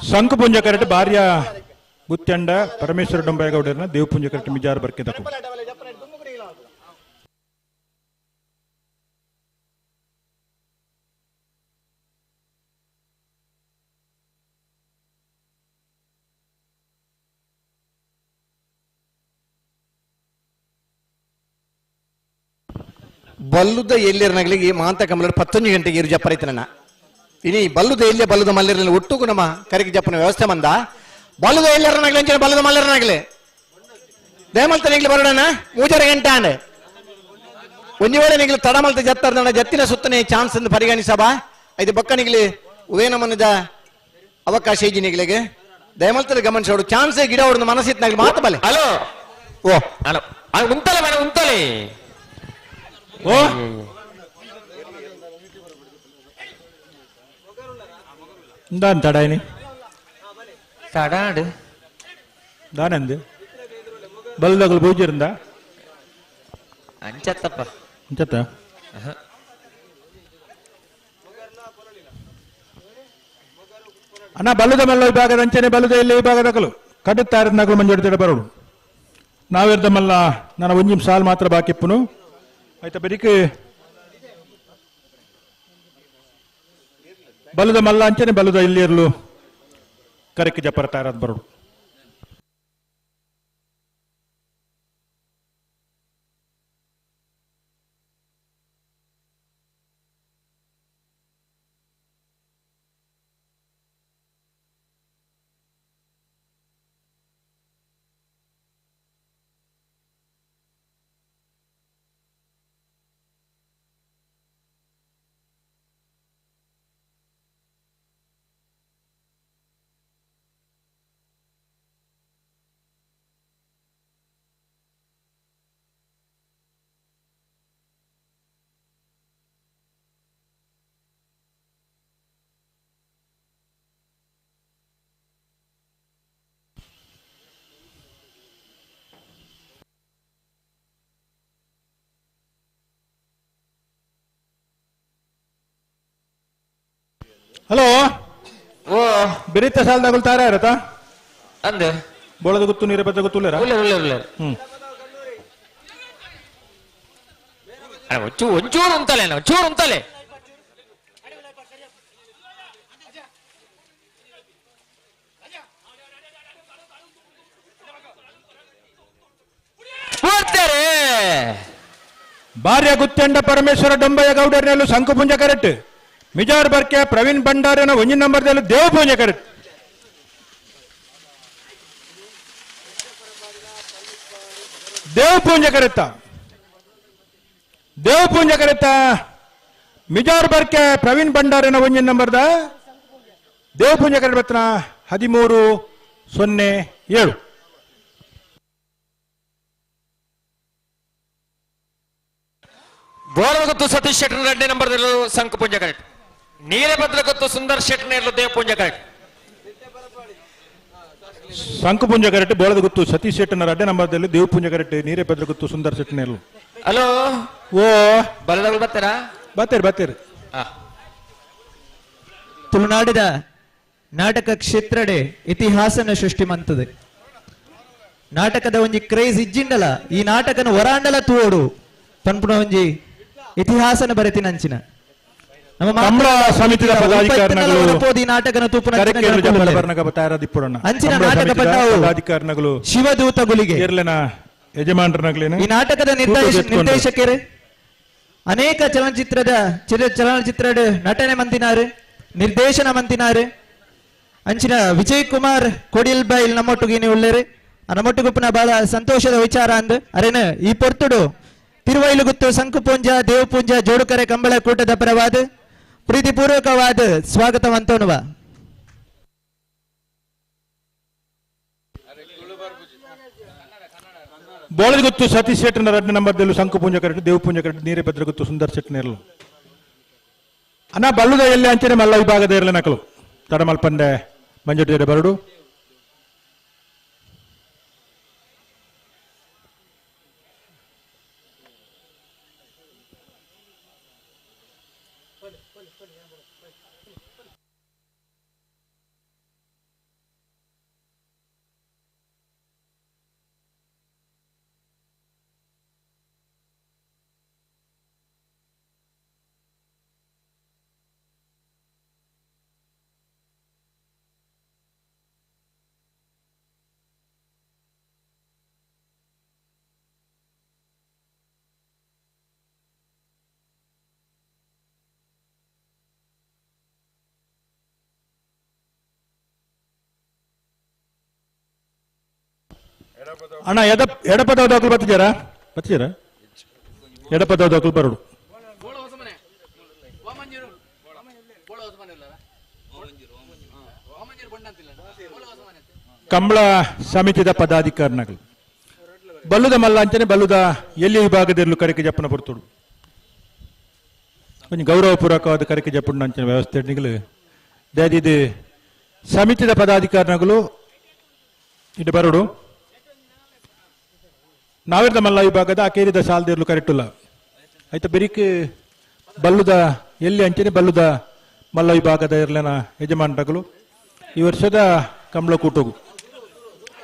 ಶಂಕುಪುಂಜ ಕರೆಟ್ ಭಾರ್ಯ ಗುತ್ತಂಡ ಪರಮೇಶ್ವರ ಡೊಂಬಾಯಗೌಡರನ್ನ ದೇವಪುಂಜ ಕರೆಟ್ ಮಿಜಾರ್ ಬರ್ಕೆದಕು. ಬಲ್ಲುದ ಎಲ್ಲಿರನಗಳಿಗೆ ಮಾಂತ ಕಮಲರು 11 ಗಂಟೆಗೆ ಇರು ಜಪ್ಪರೈತನ ಇನಿ ಬಲ್ಲುದ ಎಲ್ಲಿಯ ಬಲ್ಲುದ ಮಲ್ಲರಲ್ಲಿ ಒಟ್ಟುಗು ನಮ್ಮ ಕರಿಗೆ ಜಪ್ಪನ ವ್ಯವಸ್ಥೆ ಮಂದ ಬಲ್ಲುದ ಎಲ್ಲರನಾಗಲಿ ಅಂಚನೆ ಬಲ್ಲುದ ಮಲ್ಲರನಾಗಲಿ ದೇಮಲ್ತನಿಗ್ಲಿ ಬರೋಣ 3 ಗಂಟೆ ಆಂಡೆ ಒಂಜಿ ವೇಳೆ ನಿಗ್ಲಿ ತಡಮಲ್ತ ಜತ್ತರ್ದಣ ಜತ್ತಿನ ಸುತ್ತನೆ ಚಾನ್ಸ್ ಎಂದು ಪರಿಗಣಿಸಬಾ ಐದು ಬಕ್ಕನಿಗ್ಲಿ ಉವೇನಮನದ ಅವಕಾಶ ಇಜ್ಜಿನಿಗ್ಲಿಗೆ ದಯಮಲ್ತದ ಗಮನಿಸೋಡು ಚಾನ್ಸ್ ಗಿಡ ಅವ್ರದ್ದು ಮನಸ್ಸಿತ್ನಾಗ್ಲಿ ಮಾತು ಬಲೆ. ಹಲೋ ಓ ಹಲೋ ಉಂತಲೆ ಮೇಡಮ್ ಉಂತಲೆ. ಓ ದಾನ್ ತಡಾಯಿನಿ ತಡಾಡು ದಾನಂದು ಬಲ್ದಗಳು ಪೂಜೆರಿಂದ ಅಂಚತ್ತಪ್ಪ ಅಂಚತ್ತ. ಅಣ್ಣ ಬಲ್ಲದ ಮಲ್ಲ ವಿಭಾಗದ ಅಂಚನೆ ಬಲ್ಲದ ಎಲ್ಲಿ ವಿಭಾಗದಕಲು ಕಡುತ್ತಾರದ ನಗಲು ಮಂಜೂರು ಬರೋಡು ನಾವಿರ್ದ ಮಲ್ಲ ನನ್ನ ಒಂಜಿಮ್ ಸಾಲ್ ಮಾತ್ರ ಬಾಕಿಪ್ಪನು ಆಯ್ತಾ ಬರೀಕ್ ಬಲದ ಮಲ್ಲ ಅಂಚನೆ ಬಲದ ಇಲ್ಲಿರಲು ಕರೆಕ್ ಜಪ್ಪರ ತಾರದ್ ಬರೋಡು. ಹಲೋ ಓ ಬೆರಿತ ಸಾಲದಾಗಲ್ ತಾರ ಇರತ್ತಾ ಅಂದೆ ಬೋಳದ ಗೊತ್ತು ನೀರ ಬದ್ದ ಗೊತ್ತು ಒಂಚೂರು ಉಂತಲೆ ಒಂಚೂರು ಉಂತಲೆ. ಭಾರ್ಯ ಗುತ್ತಂಡ ಪರಮೇಶ್ವರ ಡೊಂಬಯ್ಯ ಗೌಡರ್ನಲ್ಲೂ ಶಂಕುಪುಂಜ ಕರೆಕ್ಟ್ ಮಿಜಾರ್ ಬರ್ಕೆ ಪ್ರವೀಣ್ ಭಂಡಾರನ ಒಂಜಿನ ನಂಬರ್ದಲ್ಲಿ ದೇವಪೂಂಜ ಕರೆಕ್ಟ್. ದೇವಪೂಂಜ ಕರೆತ್ತ ದೇವಪೂಂಜ ಕರೆತ್ತ ಮಿಜಾರ್ ಬರ್ಕೆ ಪ್ರವೀಣ್ ಭಂಡಾರನ ಒಂಜಿನ ನಂಬರ್ದ ದೇವಪೂಂಜ ಕರೆಕ್ಟ್ ಬತ್ತನ 13:07. ಬೋಳಗೊತ್ತು ಸತೀಶ್ ಶೆಟ್ಟರ್ 2ನೇ ನಂಬರ್ ಸಂಕಪುಂಜ ಕರೆಕ್ಟ್. ನೀಲಭದ್ರಗೊತ್ತು ಸುಂದರ್ ಶೆಟ್ಟರ್ ದೇವಪುಂಜ ಕರೆಕ್ಟ್. ಸಂಕಪುಂಜ ಕರೆಕ್ಟ್ ಬೋಳದ ಗೊತ್ತು ಸತೀಶ್ ಶೆಟ್ಟರ್ 2ನೇ ನಂಬರ್ದಲ್ಲಿ ದೇವಪುಂಜ ಕರೆಕ್ಟ್ ನೀರೇಭದ್ರ ಗೊತ್ತು ಸುಂದರ್ ಶೆಟ್ಟರ್. ಹಲೋ ಓ ಬಲದಗಳು ಬರ್ತಾರಾ? ಬರ್ತೀರಿ ಬರ್ತೀರಿ. ತುಳುನಾಡಿದ ನಾಟಕ ಕ್ಷೇತ್ರಡೆ ಇತಿಹಾಸನ ಸೃಷ್ಟಿ ಮಂತದೆ. ನಾಟಕದ ಒಂಜಿ ಕ್ರೇಜ್ ಇಜ್ಜಿಂಡಲ ಈ ನಾಟಕನ ಹೊರಾಂಡಲ ತೂಡು ಪನ್ಪುನ ಒಂಜಿ ಇತಿಹಾಸನ ಬರೆತಿನಂಚಿನ ಕಂಬಳ ಸಮಿತಿಯ ಪದಾಧಿಕಾರಿಗಳು ನಾಟಕನ ತೂಪುನ ಅಂಚಿನ ನಾಟಕ ಪದಾಧಿಕಾರಿಗಳು ಶಿವದೂತ ಗುಳಿಗೆ ಯಜಮಾನರನಾಗಲೇನೆ ಈ ನಾಟಕದ ನಿರ್ದೇಶಕರು ಅನೇಕ ಚಲನಚಿತ್ರದ ಚಲನಚಿತ್ರ ನಟನೆ ಮಂತಿನಾರು, ನಿರ್ದೇಶನ ಮಂತಿನಾರು. ಅಂಚಿನ ವಿಜಯ್ ಕುಮಾರ್ ಕೊಡಿಲ್ ಬೈಲ್ ನಮ್ಮೊಟ್ಟಿಗೆ ನೀವು ಉಳ್ಳೇರು. ನಮ್ಮೊಟ್ಟಿಗುಪ್ಪನ ಬಹಳ ಸಂತೋಷದ ವಿಚಾರ ಅಂದ್ ಅರೇನ ಈ ಪೊರ್ತುಡು ತಿರುವೈಲುಗುತ್ತು ಸಂಕುಪೂಂಜ ದೇವಪೂಂಜ ಜೋಡುಕರೆ ಕಂಬಳ ಕೂಟದ ಪರವಾದ ಪ್ರೀತಿಪೂರ್ವಕವಾದ ಸ್ವಾಗತವಂತೋನುವ. ಬೋಳದಗುತ್ತು ಸತೀಶ್ ಶೆಟ್ಟನ 2 ನಂಬರ್ ದೆಲ್ಲು ಶಂಕು ಪೂಂಜ ಕರೆಕ್ಟ್ ದೇವ ಪೂಂಜ ಕರೆಕ್ಟ್ ನೀರೇ ಭದ್ರಗುತ್ತು ಸುಂದರ್ ಶೆಟ್ಟನೇರ್ಲು ಅಣ್ಣ ಬಳ್ಳುದ ಎಲ್ಲಿ ಅಂಚನೆ ಮಲ್ಲ ವಿಭಾಗದ ಇರಲಿ ನಕಲು ತಡಮಲ್ಪಂದೆ ಮಂಜುಟಿದರೆ ಬರಡು ಅಣ್ಣ ಎಡಪದ ದಾಖಲು ಬತ್ತಿದ್ದೀರಾ ಬತ್ತಿದ್ದೀರಾ ಎಡಪದ ದಾಖಲು ಬರೋಡು ಕಂಬಳ ಸಮಿತಿದ ಪದಾಧಿಕಾರಿನಗಳು ಬಲ್ಲುದ ಮಲ್ಲ ಅಂಚನೆ ಬಲ್ಲುದ ಎಲ್ಲಿ ವಿಭಾಗದಿರಲು ಕರಿಕೆ ಜಪ್ಪನ ಬರ್ತೋಡು ಕೊಂಚ ಗೌರವಪೂರ್ವಕವಾದ ಕರಿಕೆ ಜಪ್ಪುಂಡು ಅಂಚನೆ ವ್ಯವಸ್ಥೆ ನಿಗಲು ದಯದಿದ್ದು ಸಮಿತಿದ ಪದಾಧಿಕಾರಿನಗಳು ಇಟ್ಟು ಬರೋಡು ನಾವಿರ್ದ ಮಲ್ಲ ವಿಭಾಗದ ಅಕೇರಿದ ಸಾಲದಿರಲು ಕರೆಕ್ಟುಲ್ಲ ಆಯ್ತಾ ಬೆರಿಕ್ ಬಲ್ಲುದ ಎಲ್ಲಿ ಅಂಚನೆ ಬಲ್ಲುದ ಮಲ್ಲ ವಿಭಾಗದ ಇರ್ಲೇನ ಯಜಮಾನರುಗಳು ಈ ವರ್ಷದ ಕಂಬಳ ಕೂಟಗು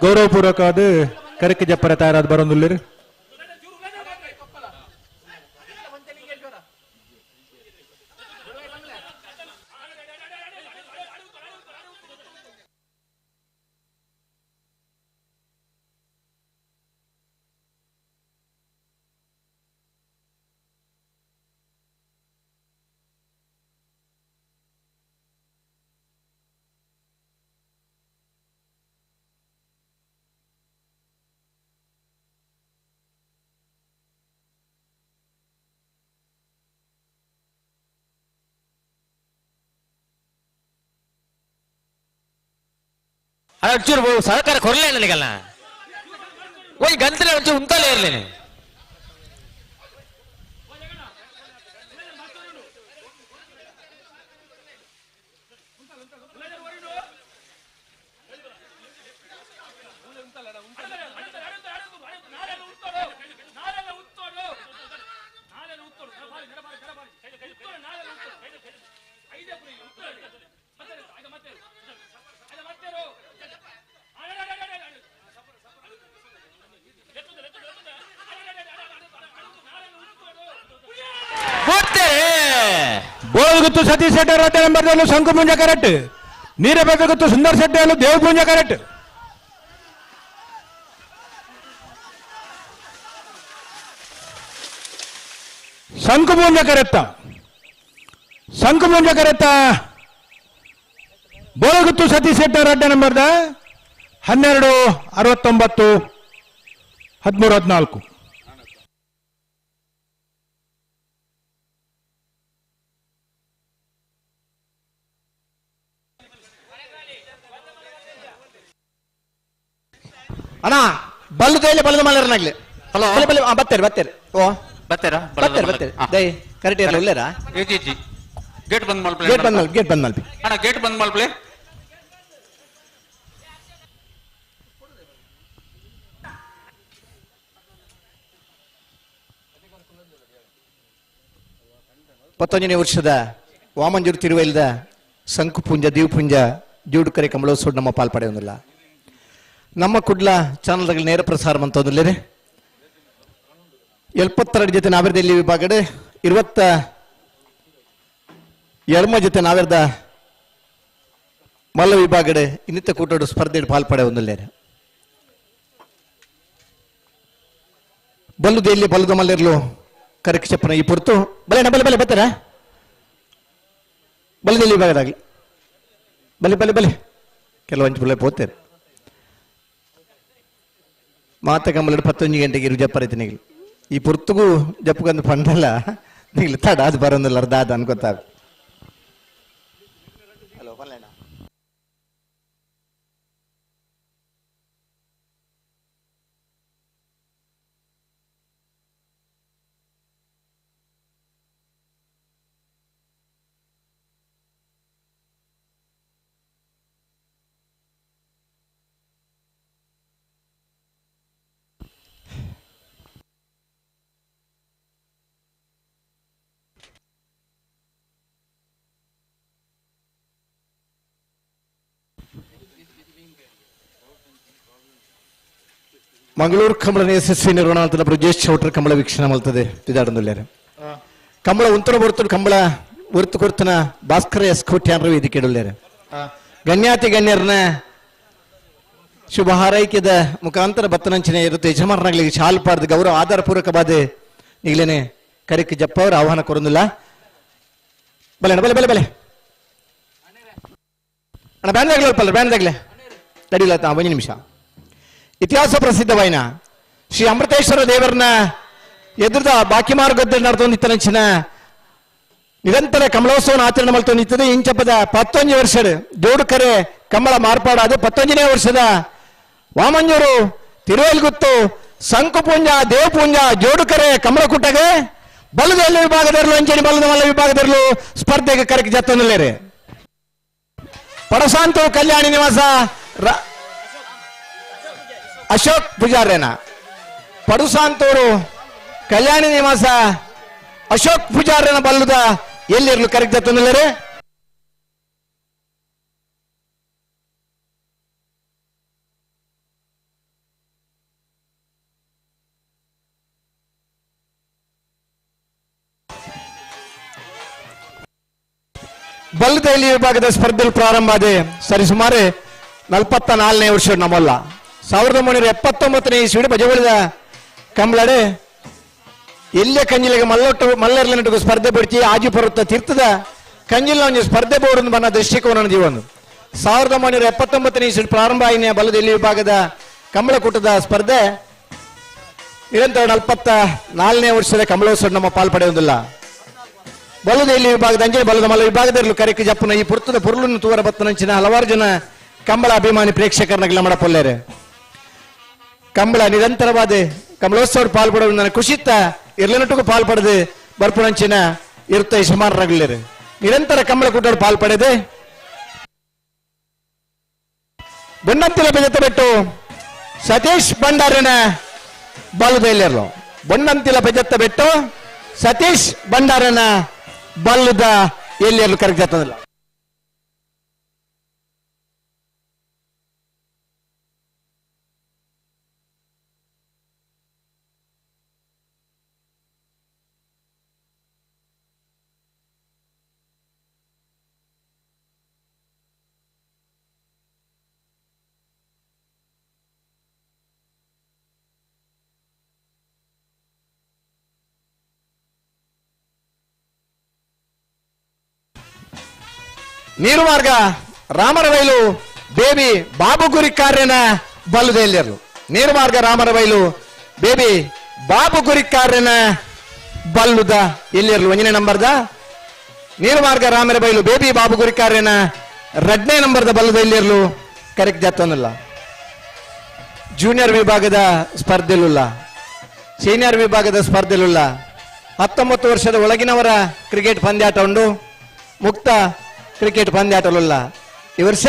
ಗೌರವಪೂರ್ವಕವಾದ ಕರೆಕ್ಕೆ ಜಪ್ಪರ ತಯಾರಾದ ಬರೋದಿಲ್ಲ. ಅಲ್ಲ ಒಂಚೂರು ಸಹಕಾರ ಕೊರಲೇ ಇಲ್ಲ ನನಗಲ್ಲ ಒಂದು ಗಂತಲೆ ಒಂಚೂರು ಉಂತಲೇ ಇರಲಿ. ಬೋಳಗುತ್ತು ಸತೀಶ್ ಶೆಟ್ಟಿ ರಡ್ಡ ನಂಬರ್ದಲ್ಲೂ ಶಂಕು ಪೂಂಜ ಕರೆಕ್ಟ್, ನೀರಭದ್ರಗುತ್ತು ಸುಂದರ್ ಶೆಟ್ಟಿ ಅಲ್ಲೂ ದೇವ್ ಪೂಂಜ ಕರೆಕ್ಟ್. ಶಂಕು ಪೂಂಜ ಕರೆತ್ತ, ಶಂಕು ಪೂಂಜ ಕರೆತ್ತ ಬೋಳಗುತ್ತು ಸತೀಶ್ ಶೆಟ್ಟಿ ರಡ್ಡ ನಂಬರ್ದ 12 69 13 14. ಅಣ್ಣ ಬಲ್ಲದ ಇಲ್ಲ ಬಲ್ಲದ ಮಲ್ಲರನಾಗ್ಲಿ. ಹಲೋ ಬಲೆ ಬಲೆ ಬರ್ತಾರೆ ಬರ್ತಾರೆ. ಓ ಬರ್ತಾರಾ? ಬರ್ತಾರೆ ಬರ್ತಾರೆ. ದೈ ಕರೆಕ್ಟ್ ಇರಲ್ಲ ಇಲ್ಲರಾ? ಜಿ ಜಿ ಗೇಟ್ ಬಂದ್ ಮಲ್ಪ್ಲೆ. ಗೇಟ್ ಬಂದ್ ಮಲ್ ಗೇಟ್ ಬಂದ್ ಮಲ್ಪಿ. ಅಣ್ಣ ಗೇಟ್ ಬಂದ್ ಮಲ್ಪ್ಲೆ. ಪತ್ತೊಂದನೇ ವರ್ಷದ ವಾಮಂಜೂರು ತಿರುವೈಲ್ದ ಸಂಕುಪುಂಜ ದೇವಪುಂಜ ಜೋಡುಕರೆ ಕಮಲೋತ್ಸವ ನಮ್ಮ ಪಾಲ್ಪಡೆಯೊಂದಿಲ್ಲ. ನಮ್ಮ ಕುಡ್ಲ ಚಾನಲ್ಗಳ ನೇರ ಪ್ರಸಾರ ಅಂತಂದ್ರೆ 72 ಜೊತೆ ನಾವಿರದಲ್ಲಿ ವಿಭಾಗಡೆ 22 ಜೊತೆ ನಾವಿರದ ಮಲ್ಲ ವಿಭಾಗಡೆ ಇನ್ನಿತ ಕೂಟೋಡು ಸ್ಪರ್ಧೆ ಪಾಲ್ಪಡೆ ಒಂದಿಲ್ಲ. ಬಲ್ಲುದೆಯಲ್ಲಿ ಬಲ್ಲದ ಮಲ್ಲಿರಲು ಕರೆಕ್ಟ್ ಚಪ್ಪನ ಈ ಪುರ್ತು ಬಲೆ ಬಲೆ ಬಲೆ ಬರ್ತಾರ ಬಲ್ಲದಲ್ಲಿ ವಿಭಾಗದಾಗಲಿ ಬಲೆ ಬಲೆ ಬಲೆ ಕೆಲವೊಂದು ಬಲೆ ಪೋತಾರೆ. ಮಾತ ಕಂಬಲಡು 11 ಗಂಟೆಗೆ ಇರು ಜಪ್ಪರೈತೆ ನಿಗಲು ಈ ಪುರ್ತಗೂ ಜಪ್ಪಗಂದು ಪಂಡಲ್ಲ ನಿಗಲು ತಡ ಅದು ಬರೋದಿಲ್ಲ ಅರ್ಧ ಅದು ಅನ್ಕೋತಾವೆ. ಹಲೋ ಬಲ್ಲೇಣ Mangaluru ಕಂಬಳನ ಯಶಸ್ವಿ ನಿರ್ವಹಣೆ ಬ್ರಜೇಶ್ ಚೌಟ್ರ ಕಂಬಳ ವೀಕ್ಷಣೆ ಮಲ್ತದೆ ತಿದಾಡೊಂದುಲ್ಲೇರು. ಕಂಬಳ ಉಂತರ ಬರ್ತುಡು ಕಂಬಳ ಒರ್ತು ಕೊರ್ತನ ಭಾಸ್ಕರ ಎಸ್ ಕೋಟ್ಯಾನ್ರ ವೇದಿಕೆ ಇಡುಲ್ಲೇರು. ಗಣ್ಯಾತಿ ಗಣ್ಯರನ್ನ ಶುಭ ಹಾರೈಕೆದ ಮುಖಾಂತರ ಬತ್ತನಂಚಿನ ಇರುತ್ತೆ ಯಜಮಾನರಾಗಲಿ ಶಾಲ್ ಪಾಡ್ದು ಗೌರವ ಆಧಾರ ಪೂರ್ವಕವಾದ ಈಗಲೇನೆ ಕರಿಕ್ ಜಪ್ಪ ಅವರು ಆಹ್ವಾನ ಕೊರೊಂದಿಲ್ಲ. ಬಲೆ ಅಣ್ಣ, ಬಲೆ ಬಲೆ ಬಲೆ ಅಣ್ಣ, ಬ್ಯಾಂಡ್ದಾಗ್ಲೇ ಅಲ್ಪಲ್ಲ ಬ್ಯಾಂಡ್ದಾಗ್ಲೇ ತಡಿಲ್ಲ ಒಂದು ನಿಮಿಷ. ಇತಿಹಾಸ ಪ್ರಸಿದ್ಧವಾಯಿನ ಶ್ರೀ ಅಮೃತೇಶ್ವರ ದೇವರನ್ನ ಎದುರದ ಬಾಕಿ ಮಾರ್ಗದ ನಡೆದೊಂದಿತ್ತನಂಚಿನ ನಿರಂತರ ಕಮಲೋತ್ಸವನ ಆಚರಣೆ ಮಲ್ತೊಂದಿತ್ತದೆ. ಇಂಚಪದ 11 ವರ್ಷ ಜೋಡುಕರೆ ಕಮಲ ಮಾರ್ಪಾಡಾದ 11ನೇ ವರ್ಷದ ವಾಮಂಜೂರು ತಿರುವೇಲ್ಗುತ್ತು ಸಂಕುಪುಂಜ ದೇವಪುಂಜ ಜೋಡುಕರೆ ಕಮಲಕೂಟಗೆ ಬಲದ ವಿಭಾಗದಲ್ಲೂ ಅಂಚನಿ ಬಲದ ಮಲ್ಲ ವಿಭಾಗದಲ್ಲೂ ಸ್ಪರ್ಧೆಗೆ ಕರೆಕ್ ಜತ್ತೊಂದುಲ್ಲೇರೆ. ಪಡಸಾಂತು ಕಲ್ಯಾಣಿ ನಿವಾಸ ಅಶೋಕ್ ಪೂಜಾರೇನ ಪಡುಸಾಂತೂರು ಕಲ್ಯಾಣಿ ನಿವಾಸ ಅಶೋಕ್ ಪೂಜಾರನ ಬಲ್ಲದ ಎಲ್ಲಿರಲು ಕರೆಕ್ಟ್ ಜತ್ತೊಂದುಲ್ಲೇರೆ. ಬಲ್ಲದೈಲಿ ವಿಭಾಗದ ಸ್ಪರ್ಧೆ ಪ್ರಾರಂಭ ಆದ ಸರಿಸುಮಾರು 44ನೇ ವರ್ಷ ನಮ್ಮಲ್ಲ 1979ನೇ ಇಸ್ವಿಡು ಬಜವಳಿದ ಕಂಬಳಡೆ ಎಲ್ಲೇ ಕಂಜಿಲಿಗೆ ಮಲ್ಲೊಟ್ಟು ಮಲ್ಲರ್ಲಿನಟು ಸ್ಪರ್ಧೆ ಬಿಡ್ತಿ ಆಜಿ ಪರ್ವತ ತೀರ್ಥದ ಕಂಜಿಲ ಒಂದು ಸ್ಪರ್ಧೆ ಬೋರ್ಡ್ ಬನ್ನ ದೃಷ್ಟಿಕೋನ ಜೀವನ 1979ನೇ ಇಸ್ವಿಡು ಪ್ರಾರಂಭ ಆಯಿನ ಬಲ್ಲದೆಲ್ಲಿ ವಿಭಾಗದ ಕಂಬಳಕೂಟದ ಸ್ಪರ್ಧೆ ನಿರಂತರ 44ನೇ ವರ್ಷದ ಕಮಲೋತ್ಸವ ನಮ್ಮ ಪಾಲ್ಪಡೆಯುವುದಿಲ್ಲ. ಬಲದ ಇಲ್ಲಿ ವಿಭಾಗದ ಅಂಜಲಿ ಬಲದ ಮಲ್ಲ ವಿಭಾಗದಲ್ಲಿ ಕರೆಕ್ ಜಪ್ಪನ ಈ ಪುರ್ತದ ಪುರುಳನ್ನು ತೂವರ ಬತ್ತನಂಚಿನ ಹಲವಾರು ಜನ ಕಂಬಳ ಅಭಿಮಾನಿ ಪ್ರೇಕ್ಷಕರನ್ನಾಗಲ ಮಾಡಪೊಲ್ಲೇರೆ. ಕಂಬಳ ನಿರಂತರವಾದ ಕಮಲೋತ್ಸವ ಪಾಲ್ಪಡೋದು ನನ್ನ ಖುಷಿತ್ತ ಇರ್ಲಿನಟುಗೂ ಪಾಲ್ಪಡೆದು ಬರ್ಪುಣಂಚಿನ ಇರುತ್ತ ಯಜಮಾನರಾಗಲೇರು. ನಿರಂತರ ಕಂಬಳ ಕೂಟರು ಪಾಲ್ಪಡೆದೆ ಬೊನ್ನಂತಿಲ ಬೆಜತ ಬೆಟ್ಟು ಸತೀಶ್ ಭಂಡಾರನ ಬಲದಲ್ಲಿರಲು ಬೊನ್ನಂತಿಲ ಬೆಜತ್ತ ಬೆಟ್ಟು ಸತೀಶ್ ಭಂಡಾರನ ಬಲ್ಲದ ಎಲ್ಲಿ ಕರೆಕ್ಟ್ ಆಗ್ತದಲ್ಲ. ನೀರು ಮಾರ್ಗ ರಾಮರಬೈಲು ಬೇಬಿ ಬಾಬು ಗುರಿ ಕಾರ್ಯನ ಬಲ್ಲದೆಲ್ಲರು. ನೀರು ಮಾರ್ಗ ರಾಮರಬೈಲು ಬೇಬಿ ಬಾಬು ಗುರಿ ಕಾರ್ಯನ ಬಲ್ಲುದ ಎಲ್ಲಿರಲು ಒಂದನೇ ನಂಬರ್ದ ನೀರು ಮಾರ್ಗ ರಾಮರಬೈಲು ಬೇಬಿ ಬಾಬು ಗುರಿ ಕಾರ್ಯನ 2ನೇ ನಂಬರ್ದ ಬಲ್ಲದ ಎಲ್ಲಿರಲು ಕರೆಕ್ಟ್ ಜಾತನಲ್ಲ. ಜೂನಿಯರ್ ವಿಭಾಗದ ಸ್ಪರ್ಧೆಲುಲ್ಲ, ಸೀನಿಯರ್ ವಿಭಾಗದ ಸ್ಪರ್ಧೆಲುಲ್ಲ. 19 ವರ್ಷದ ಒಳಗಿನವರ ಕ್ರಿಕೆಟ್ ಪಂದ್ಯಾಟ ಉಂಡು, ಮುಕ್ತ ಕ್ರಿಕೆಟ್ ಪಂದ್ಯಾಟಲಲ್ಲ. ಈ ವರ್ಷ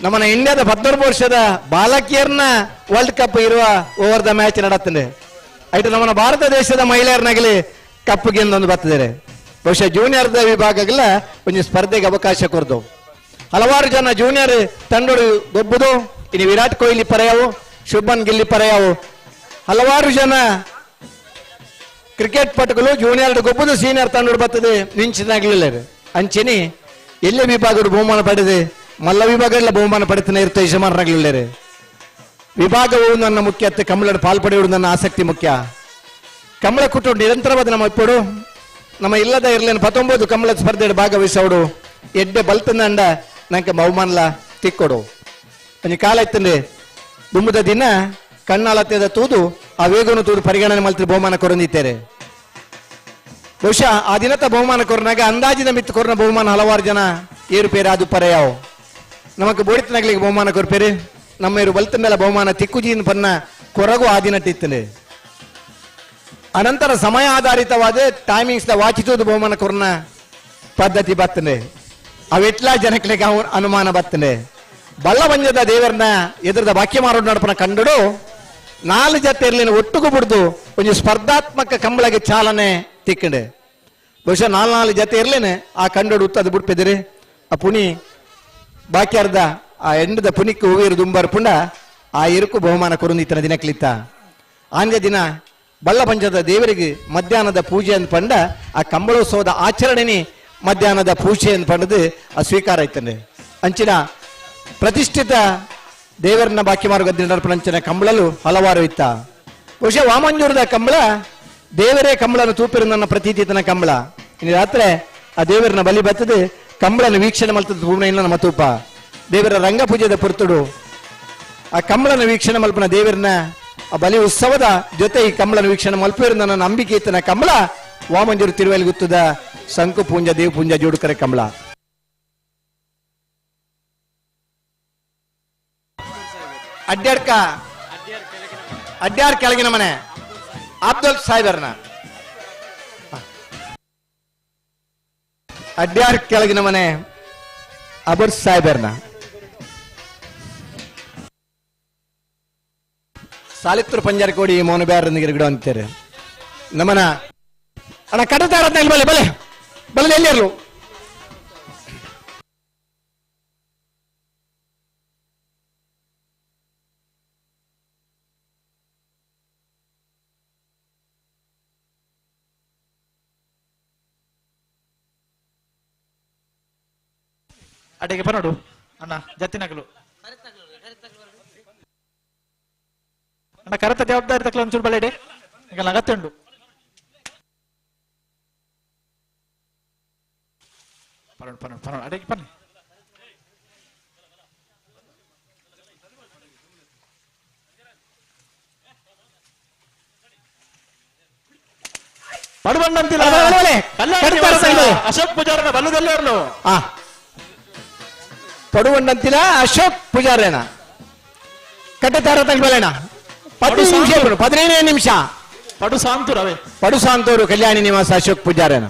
ನಮ್ಮನ್ನ ಇಂಡಿಯಾದ 14 ವರ್ಷದ ಬಾಲಕಿಯರ್ನ ವರ್ಲ್ಡ್ ಕಪ್ ಇರುವ over the match ನಡತ್ತದೆ. ಆಯ್ತು, ನಮ್ಮನ್ನ ಭಾರತ ದೇಶದ ಮಹಿಳೆಯರ್ನಾಗಲಿ ಕಪ್ ಗೆಂದೊಂದು ಬರ್ತಿದ್ದಾರೆ. ಬಹುಶಃ ಜೂನಿಯರ್ದ ವಿಭಾಗಗಳ ಒಂದು ಸ್ಪರ್ಧೆಗೆ ಅವಕಾಶ ಕೊರದು ಹಲವಾರು ಜನ ಜೂನಿಯರ್ ತಂಡೋಡು ಗೊಬ್ಬುದು. ಇನ್ನು ವಿರಾಟ್ ಕೊಹ್ಲಿ ಪರ್ಯಾವು, ಶುಭನ್ ಗಿಲ್ಲಿ ಪರ್ಯಾವು, ಹಲವಾರು ಜನ ಕ್ರಿಕೆಟ್ ಪಟುಗಳು ಜೂನಿಯರ್ ಗೊಬ್ಬುದು, ಸೀನಿಯರ್ ತಂಡೋಡು ಬರ್ತದೆ ನಿಂಚಿನಾಗ್ಲಿಲ್ಲ. ಅಂಚೆನಿ ಎಲ್ಲೇ ವಿಭಾಗರು ಬಹುಮಾನ ಪಡೆದೆ ಮಲ್ಲ ವಿಭಾಗ ಎಲ್ಲ ಬಹುಮಾನ ಪಡೆತನೇ ಇರುತ್ತೆ ಯಜಮಾನರಾಗಲಿಲ್ಲ. ವಿಭಾಗವು ನನ್ನ ಮುಖ್ಯ, ಕಮಲದ ಪಾಲ್ಪಡೆಯುವುದು ನನ್ನ ಆಸಕ್ತಿ ಮುಖ್ಯ. ಕಮಲ ಕುಟ್ಟು ನಿರಂತರವಾದ ನಮ್ಮ ಇಪ್ಪಡು ನಮ್ಮ ಇಲ್ಲದ ಇರಲೇನು 19 ಕಮಲದ ಸ್ಪರ್ಧೆ ಭಾಗವಹಿಸೋಡು ಎಡ್ಡೆ ಬಲ್ತಂದ ನಂಗೆ ಬಹುಮಾನಲ ತಿಕ್ಕೊಡು. ಒಂಜಿ ಕಾಲ ಇತ್ತಂದ್ರೆ ದುಂಬದ ದಿನ ಕಣ್ಣಾಳತ್ಯದ ತೂದು ಆ ವೇಗವನ್ನು ತೂದು ಪರಿಗಣನೆ ಮಲ್ತಿ ಬಹುಮಾನ ಕೊರೊಂದಿದ್ದಾರೆ. ಬಹುಶಃ ಆ ದಿನದ ಬಹುಮಾನ ಕೊರನಾಗ ಅಂದಾಜಿನ ಮಿತ್ತು ಕೊರನ ಬಹುಮಾನ ಹಲವಾರು ಜನ ಏರುಪೇರು ಅದು ಪರೆಯಾವು. ನಮಕ್ ಬೋಡಿತನಾಗ್ಲಿಕ್ಕೆ ಬಹುಮಾನ ಕೊರ್ಪೇರು, ನಮ್ಮ ಇರು ಬಲ್ತ ಮೇಲೆ ಬಹುಮಾನ ತಿಕ್ಕುಜಿನ ಪನ್ನ ಕೊರಗು ಆ ದಿನ ಇತ್ತಂದ್ರೆ. ಅನಂತರ ಸಮಯ ಆಧಾರಿತವಾದ ಟೈಮಿಂಗ್ಸ್ ವಾಚಿತದ ಬಹುಮಾನ ಕೊರನ ಪದ್ಧತಿ ಬರ್ತದೆ. ಅವೆಟ್ಲ ಜನಗಳಿಗೆ ಅನುಮಾನ ಬರ್ತದೆ. ಬಲ್ಲವಂಜದ ದೇವರನ್ನ ಎದುರದ ವಾಕ್ಯ ಮಾರೋಡ್ ನಡಪನ ಕಂಡಡು 4 ಜೊತೆ ಇರಲಿನ ಒಟ್ಟುಗು ಬಿಡ್ದು ಒಂದು ಸ್ಪರ್ಧಾತ್ಮಕ ಕಂಬಳಗೆ ಚಾಲನೆ ತಿಕ್ಕಂಡೆ. ಬಹುಶಃ 4 ಜೊತೆ ಇರ್ಲೇನೆ ಆ ಕಂಡಡು ಉತ್ತದ ಬಿಡ್ಪಿದಿರಿ. ಆ ಪುಣಿ ಬಾಕಿ ಅರ್ಧ ಆ ಎಂಡದ ಪುನಿಕ್ ಹೂವಿರು ದುಂಬಾರು ಪುಂಡ ಆ ಎರುಕು ಬಹುಮಾನ ಕೊರುಂದಿತ್ತನ ದಿನಕ್ಲಿತ್ತ. ಆಂಜ ದಿನ ಬಳ್ಳಪಂಚದ ದೇವರಿಗೆ ಮಧ್ಯಾಹ್ನದ ಪೂಜೆ ಅಂತ ಪಂಡ ಆ ಕಂಬಳೋತ್ಸವದ ಆಚರಣೆನೇ ಮಧ್ಯಾಹ್ನದ ಪೂಜೆ ಅಂತ ಪಂಡದು ಆ ಸ್ವೀಕಾರ ಆಯ್ತಂದೆ. ಅಂಚಿನ ಪ್ರತಿಷ್ಠಿತ ದೇವರನ್ನ ಬಾಕಿ ಮಾರುಗದ್ದಿನ ಕಂಬಳಲು ಹಲವಾರು ಇತ್ತ. ಬಹುಶಃ ವಾಮಂಜೂರದ ಕಂಬಳ ದೇವರೇ ಕಂಬಳನ್ನು ತೂಪಿರು ನನ್ನ ಪ್ರತೀತಿತನ ಕಂಬಳ. ಇನ್ನು ರಾತ್ರಿ ಆ ದೇವರನ್ನ ಬಲಿ ಬರ್ತದೆ ಕಂಬಳನ್ನು ವೀಕ್ಷಣೆ ಮಲ್ತದ ಭೂಮಿ ನಮ್ಮ ತೂಪ ದೇವರ ರಂಗಪೂಜೆದ ಪುರ್ತುಡು ಆ ಕಂಬಳನ ವೀಕ್ಷಣೆ ಮಲ್ಪನ ದೇವರನ್ನ ಆ ಬಲಿ ಉತ್ಸವದ ಜೊತೆ ಈ ಕಂಬಳನ ವೀಕ್ಷಣೆ ಮಲ್ಪೇರು ನನ್ನ ನಂಬಿಕೆ ಇತ್ತನ ಕಂಬಳ ವಾಮಂಜೂರು ತಿರುವಲ್ಗುತ್ತದ ಶಂಕು ಪೂಂಜ ದೇವ ಪೂಂಜ ಜೋಡುಕರೆ ಕಂಬಳ. ಅಡ್ಡಾಡ್ಕ ಅಡ್ಡಾರ್ ಕೆಳಗಿನ ಮನೆ ಅಬ್ದುಲ್ ಸಾಹೇಬರ್ನ ಅಡ್ಡಾರ್ ಕೆಳಗಿನ ಮನೆ ಅಬುರ್ ಸಾಹೇಬರ್ನ ಸಾಲಿತ್ತೂರು ಪಂಜಾರಕೋಡಿ ಮೌನ ಬ್ಯಾರೊಂದಿಗೆ ಗಿಡ ಅಂತಾರೆ ನಮ್ಮನ ಅಣ್ಣ ಕಡತಾರ ಬಲೆ ಬಲೆ ಬಲೆ ಎಲ್ಲಿರ್ಲು ಅಡಿಗೆ ಬನ್ನೋಡು ಅಣ್ಣ ಜತ್ತಿನಗಲು ಅಣ್ಣ ಕರೆತ ಜವಾಬ್ದಾರಿ ತಕ್ಕಲ ಒಂಚೂರು ಬಲೆಡೆ ಈಗ ಅಗತ್ಯ ಉಂಡು. ಪರೋಡು ಪರೋಡು ಪರೋಡು ಅಡಿಗೆ ಬನ್ನಿ. ಪಡುಬಣ್ಣಂತಿಲ್ಲ ಅಶೋಕ್ ಪೂಜಾರನ ಬಲ್ಲದಲ್ಲೇ ಇರಲು ಪಡುವಂಡಂತಿಲ್ಲ ಅಶೋಕ್ ಪೂಜಾರೇನ ಕಟ್ಟತಾರ ತಗಬಲೇಣ 15 ನಿಮಿಷ 15 ನಿಮಿಷ ಪಡು ಸಾಂತೂರು ಅವೇ ಪಡು ಸಾಂತೂರು ಕಲ್ಯಾಣಿ ನಿವಾಸ ಅಶೋಕ್ ಪೂಜಾರೇನ.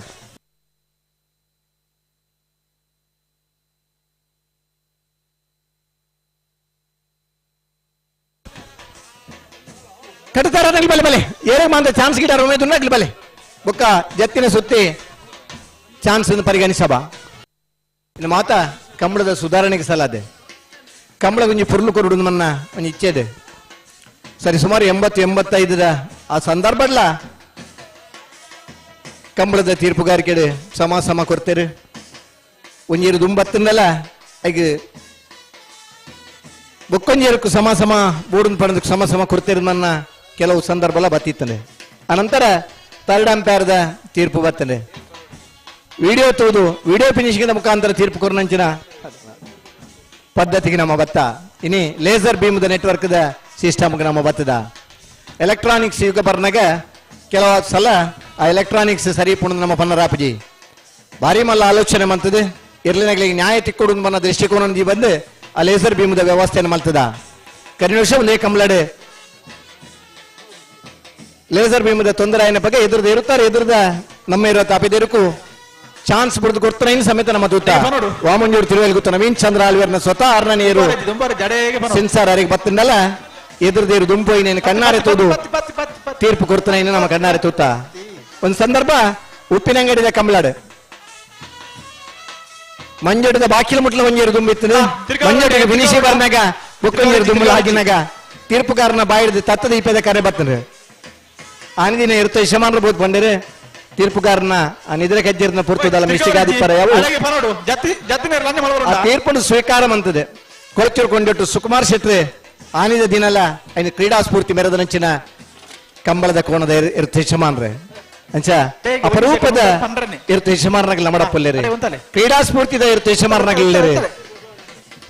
ಕಟ್ಟತಾರ ತಗಬಲೆ ಬಲೆ ಏರೇ ಮಾಂತ ಚಾನ್ಸ್ ಗಿಡ ರೋಮೇದು ಬಲೆ ಬೊಕ್ಕ ಜತ್ತಿನ ಸುತ್ತಿ ಚಾನ್ಸ್ ಪರಿಗಣಿಸಬಾ. ಇನ್ನು ಮಾತಾ ಕಂಬಳದ ಸುಧಾರಣೆಗೆ ಸಲಾದೆ ಕಂಬಳ ಒಂಜಿ ಪುರ್ಲು ಕೊರುಡು ಮನ್ನ ಒಂಜಿ ಇಚ್ಛೆದೆ. ಸರಿ ಸುಮಾರು 80 85 ಆ ಸಂದರ್ಭಡ್ಲ ಕಂಬಳದ ತೀರ್ಪುಗಾರಿಕೆ ಸಮ ಸಮ ಕೊಡ್ತೇರು ಒಂಜೀರು ದುಂಬತ್ತಿಂದಲ್ಲ ಈಗ ಬೊಕ್ಕೊಂಜೀರಕ್ಕೂ ಸಮ ಸಮ ಬೋಡನ್ ಪಡೆದಕ್ಕೆ ಸಮ ಸಮ ಕೊಡ್ತೇರು ಮನ್ನ ಕೆಲವು ಸಂದರ್ಭ ಬತ್ತಿತ್ತನೆ. ಅನಂತರ ಥರ್ಡ್ ಅಂಪೈರ್ದ ತೀರ್ಪು ಬರ್ತದೆ. ವಿಡಿಯೋ ತೋದು ವಿಡಿಯೋ ಫಿನಿಶಿಂಗ್ ಮುಖಾಂತರ ತೀರ್ಪು ಕೊರನಂಚಿನ ಪದ್ಧತಿಗೆ ನಮ್ಮ ಬತ್ತ. ಇನಿ ಲೇಸರ್ ಬೀಮ್ದ ನೆಟ್ವರ್ಕ್ದ ಸಿಸ್ಟಮ್ಗೆ ನಮ್ಮ ಬತ್ತದ. ಎಲೆಕ್ಟ್ರಾನಿಕ್ಸ್ ಯುಗ ಬರ್ನಾಗ ಕೆಲವು ಸಲ ಆ ಎಲೆಕ್ಟ್ರಾನಿಕ್ಸ್ ಸರಿ ಪುಣದ ನಮ್ಮ ಪನ್ನರಾಪಜಿ ಭಾರಿ ಮಲ್ಲ ಆಲೋಚನೆ ಮಂತದೆ. ಇರ್ಲಿನಾಗ್ಲಿ ನ್ಯಾಯ ತಿಕ್ಕೊಡು ಬನ್ನ ದೃಷ್ಟಿಕೋನ ಬಂದು ಆ ಲೇಸರ್ ಬೀಮ್ದ ವ್ಯವಸ್ಥೆಯನ್ನು ಮಲ್ತದ. ಕರಿನ ವರ್ಷ ಒಂದೇ ಕಂಬಳಡೆ ಲೇಸರ್ ಬೀಮ್ದ ತೊಂದರೆ ಆಯ್ನ ಬಗ್ಗೆ ಎದುರ್ದ ಇರುತ್ತಾರೆ ಎದುರ್ದ ನಮ್ಮ ಇರೋ ತಾಪಿದೇರಕ್ಕೂ ಚಾನ್ಸ್ ಬಿಡ್ದು ಕೊಡ್ತಾರೆ ಇನ್ನು ಸಮೇತ ನಮ್ಮ ದೂತ ವಾಮಂಜೂರು ತಿರುವಲ್ಲಿ ಗೊತ್ತ ನವೀನ್ ಚಂದ್ರ ಆಲ್ವೇರ್ನ ಸ್ವತಃ ಅರ್ಣನೇರು ಸೆನ್ಸಾರ್ ಅರಿಗೆ ಬತ್ತಿಂದಲ್ಲ ಎದುರ್ದೇರು ದುಂಪು ಇನ್ನೇನು ಕಣ್ಣಾರೆ ತೋದು ತೀರ್ಪು ಕೊಡ್ತಾನೆ ಇನ್ನು ನಮ್ಮ ಕಣ್ಣಾರೆ ತೂತ. ಒಂದು ಸಂದರ್ಭ ಉಪ್ಪಿನಂಗಡಿದ ಕಂಬಳಾಡು ಮಂಜಡಿದ ಬಾಕಿಲ ಮುಟ್ಲ ಒಂಜೇರು ದುಂಬಿತ್ತು ಮಂಜಡಿಗೆ ಫಿನಿಶಿ ಬರ್ನಾಗ ಬುಕ್ಕಂಜೇರು ದುಂಬಲ ಆಗಿನಾಗ ತೀರ್ಪುಗಾರನ ಬಾಯಿಡ್ದು ತತ್ತದ ಇಪ್ಪದ ಕರೆ ಬರ್ತದೆ. ಆನದಿನ ಇರುತ್ತ ಯಶಮಾನರು ಬೋದು ಬಂದರೆ ತೀರ್ಪುಗಾರನ ಆ ನಿದ್ರೆ ಕಜ್ಜೇರ್ನ ಪೂರ್ತದಲ್ಲ ಮಿಸ್ಟಿಗಾದಿಪ್ಪರ ಯಾವ ಆ ತೀರ್ಪನ್ನು ಸ್ವೀಕಾರ ಮಂತದೆ. ಕೊಳಚೂರು ಕೊಂಡಿಟ್ಟು ಸುಕುಮಾರ್ ಶೆಟ್ರಿ ಆನಿದ ದಿನಲ್ಲ ಐನು ಕ್ರೀಡಾ ಸ್ಫೂರ್ತಿ ಮೆರೆದ ನಂಚಿನ ಕಂಬಳದ ಕೋಣದ ಇರ್ತ ಯಜಮಾನ್ರೆ ಅಂಚ ಅಪರೂಪದ ಇರ್ತ ಯಜಮಾನರಾಗಲಿ ನಮ್ಮಡಪ್ಪಲ್ಲೇರಿ ಕ್ರೀಡಾ ಸ್ಫೂರ್ತಿದ ಇರ್ತ ಯಜಮಾನರಾಗಲಿಲ್ಲರಿ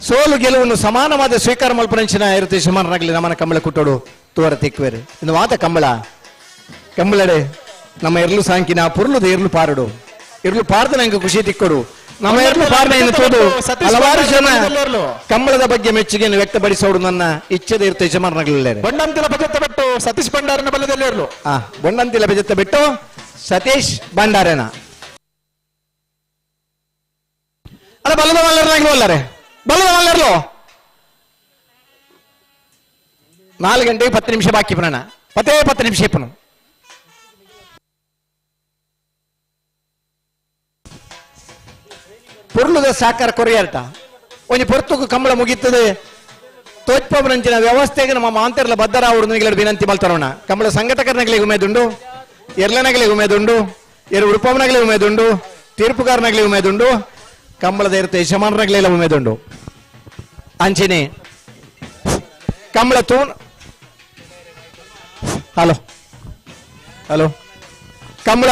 ಸೋಲು ಗೆಲುವನ್ನು ಸಮಾನವಾದ ಸ್ವೀಕಾರ ಮಲ್ಪನಂಚಿನ ಇರ್ತ ಯಜಮಾನರಾಗಲಿ ನಮ್ಮನ ಕಂಬಳ ಕುಟ್ಟೋಡು ತೋರ ತಿಕ್ವೇರಿ. ಇನ್ನು ವಾತ ಕಂಬಳ ಕಂಬಳಡೆ ನಮ್ಮ ಎರ್ಲು ಸಾಂಕಿನ ಪುರ್ಲುದ ಎರ್ಲು ಪಾರಡು ಎರ್ಲು ಪಾರದ ನಂಗೆ ಖುಷಿ ತಿಕ್ಕೊಡು ನಮ್ಮ ಎರ್ಲು ಪಾರನೆಯನ್ನು ತೋದು ಹಲವಾರು ಜನ ಕಂಬಳದ ಬಗ್ಗೆ ಮೆಚ್ಚುಗೆಯನ್ನು ವ್ಯಕ್ತಪಡಿಸೋಡು ನನ್ನ ಇಚ್ಛೆದ ಇರ್ತ ಯಜಮಾನರಾಗಲಿಲ್ಲ. ಬೊಂಡಂತಿಲ ಬಜೆತ್ತ ಬಿಟ್ಟು ಸತೀಶ್ ಭಂಡಾರನ ಬಲದಲ್ಲಿ ಇರಲು ಬೊಂಡಂತಿಲ ಬಜೆತ್ತ ಬಿಟ್ಟು ಸತೀಶ್ ಭಂಡಾರನ ಅಲ್ಲ ಬಲದ ಮಲ್ಲರ್ನಾಗ್ಲೂ ಅಲ್ಲರೆ ಬಲದ ಮಲ್ಲರ್ಲು 4 ಗಂಟೆಗೆ 10 ನಿಮಿಷ ಬಾಕಿ ಪುನಃ 10 ನಿಮಿಷ ಪುನಃ ಪೊರ್ಲುದ ಸಾಕಾರ ಕೊರಿಯಾರ್ಟ ಒಂಜಿ ಪೊರ್ತುಗು ಕಂಬಳ ಮುಗೀತದೆ ತೋಜ್ಪಬರಂಚಿನ ವ್ಯವಸ್ಥೆಗೆ ನಮ್ಮ ಮಾಂತರ್ಲ ಬದ್ದರಾವರು ವಿನಂತಿ ಮಲ್ತರೋಣ. ಕಂಬಳ ಸಂಘಟಕರನಗಲಿಗೆ ಉಮೇದುಂಡು, ಎರ್ಲನಗಲಿಗೆ ಉಮೇದುಂಡು, ಎರು ಉಡುಪವನಗಲಿ ಉಮೇದುಂಡು, ತೀರ್ಪುಗಾರನಗಲಿ ಉಮೇದುಂಡು, ಕಂಬಳದ ಇರುತ್ತೆ ಯಜಮಾನರಗಲೆಲ್ಲ ಉಮೇದುಂಡು. ಅಂಚಿನಿ ಕಂಬಳ ತೂನ್ hello hello Kambala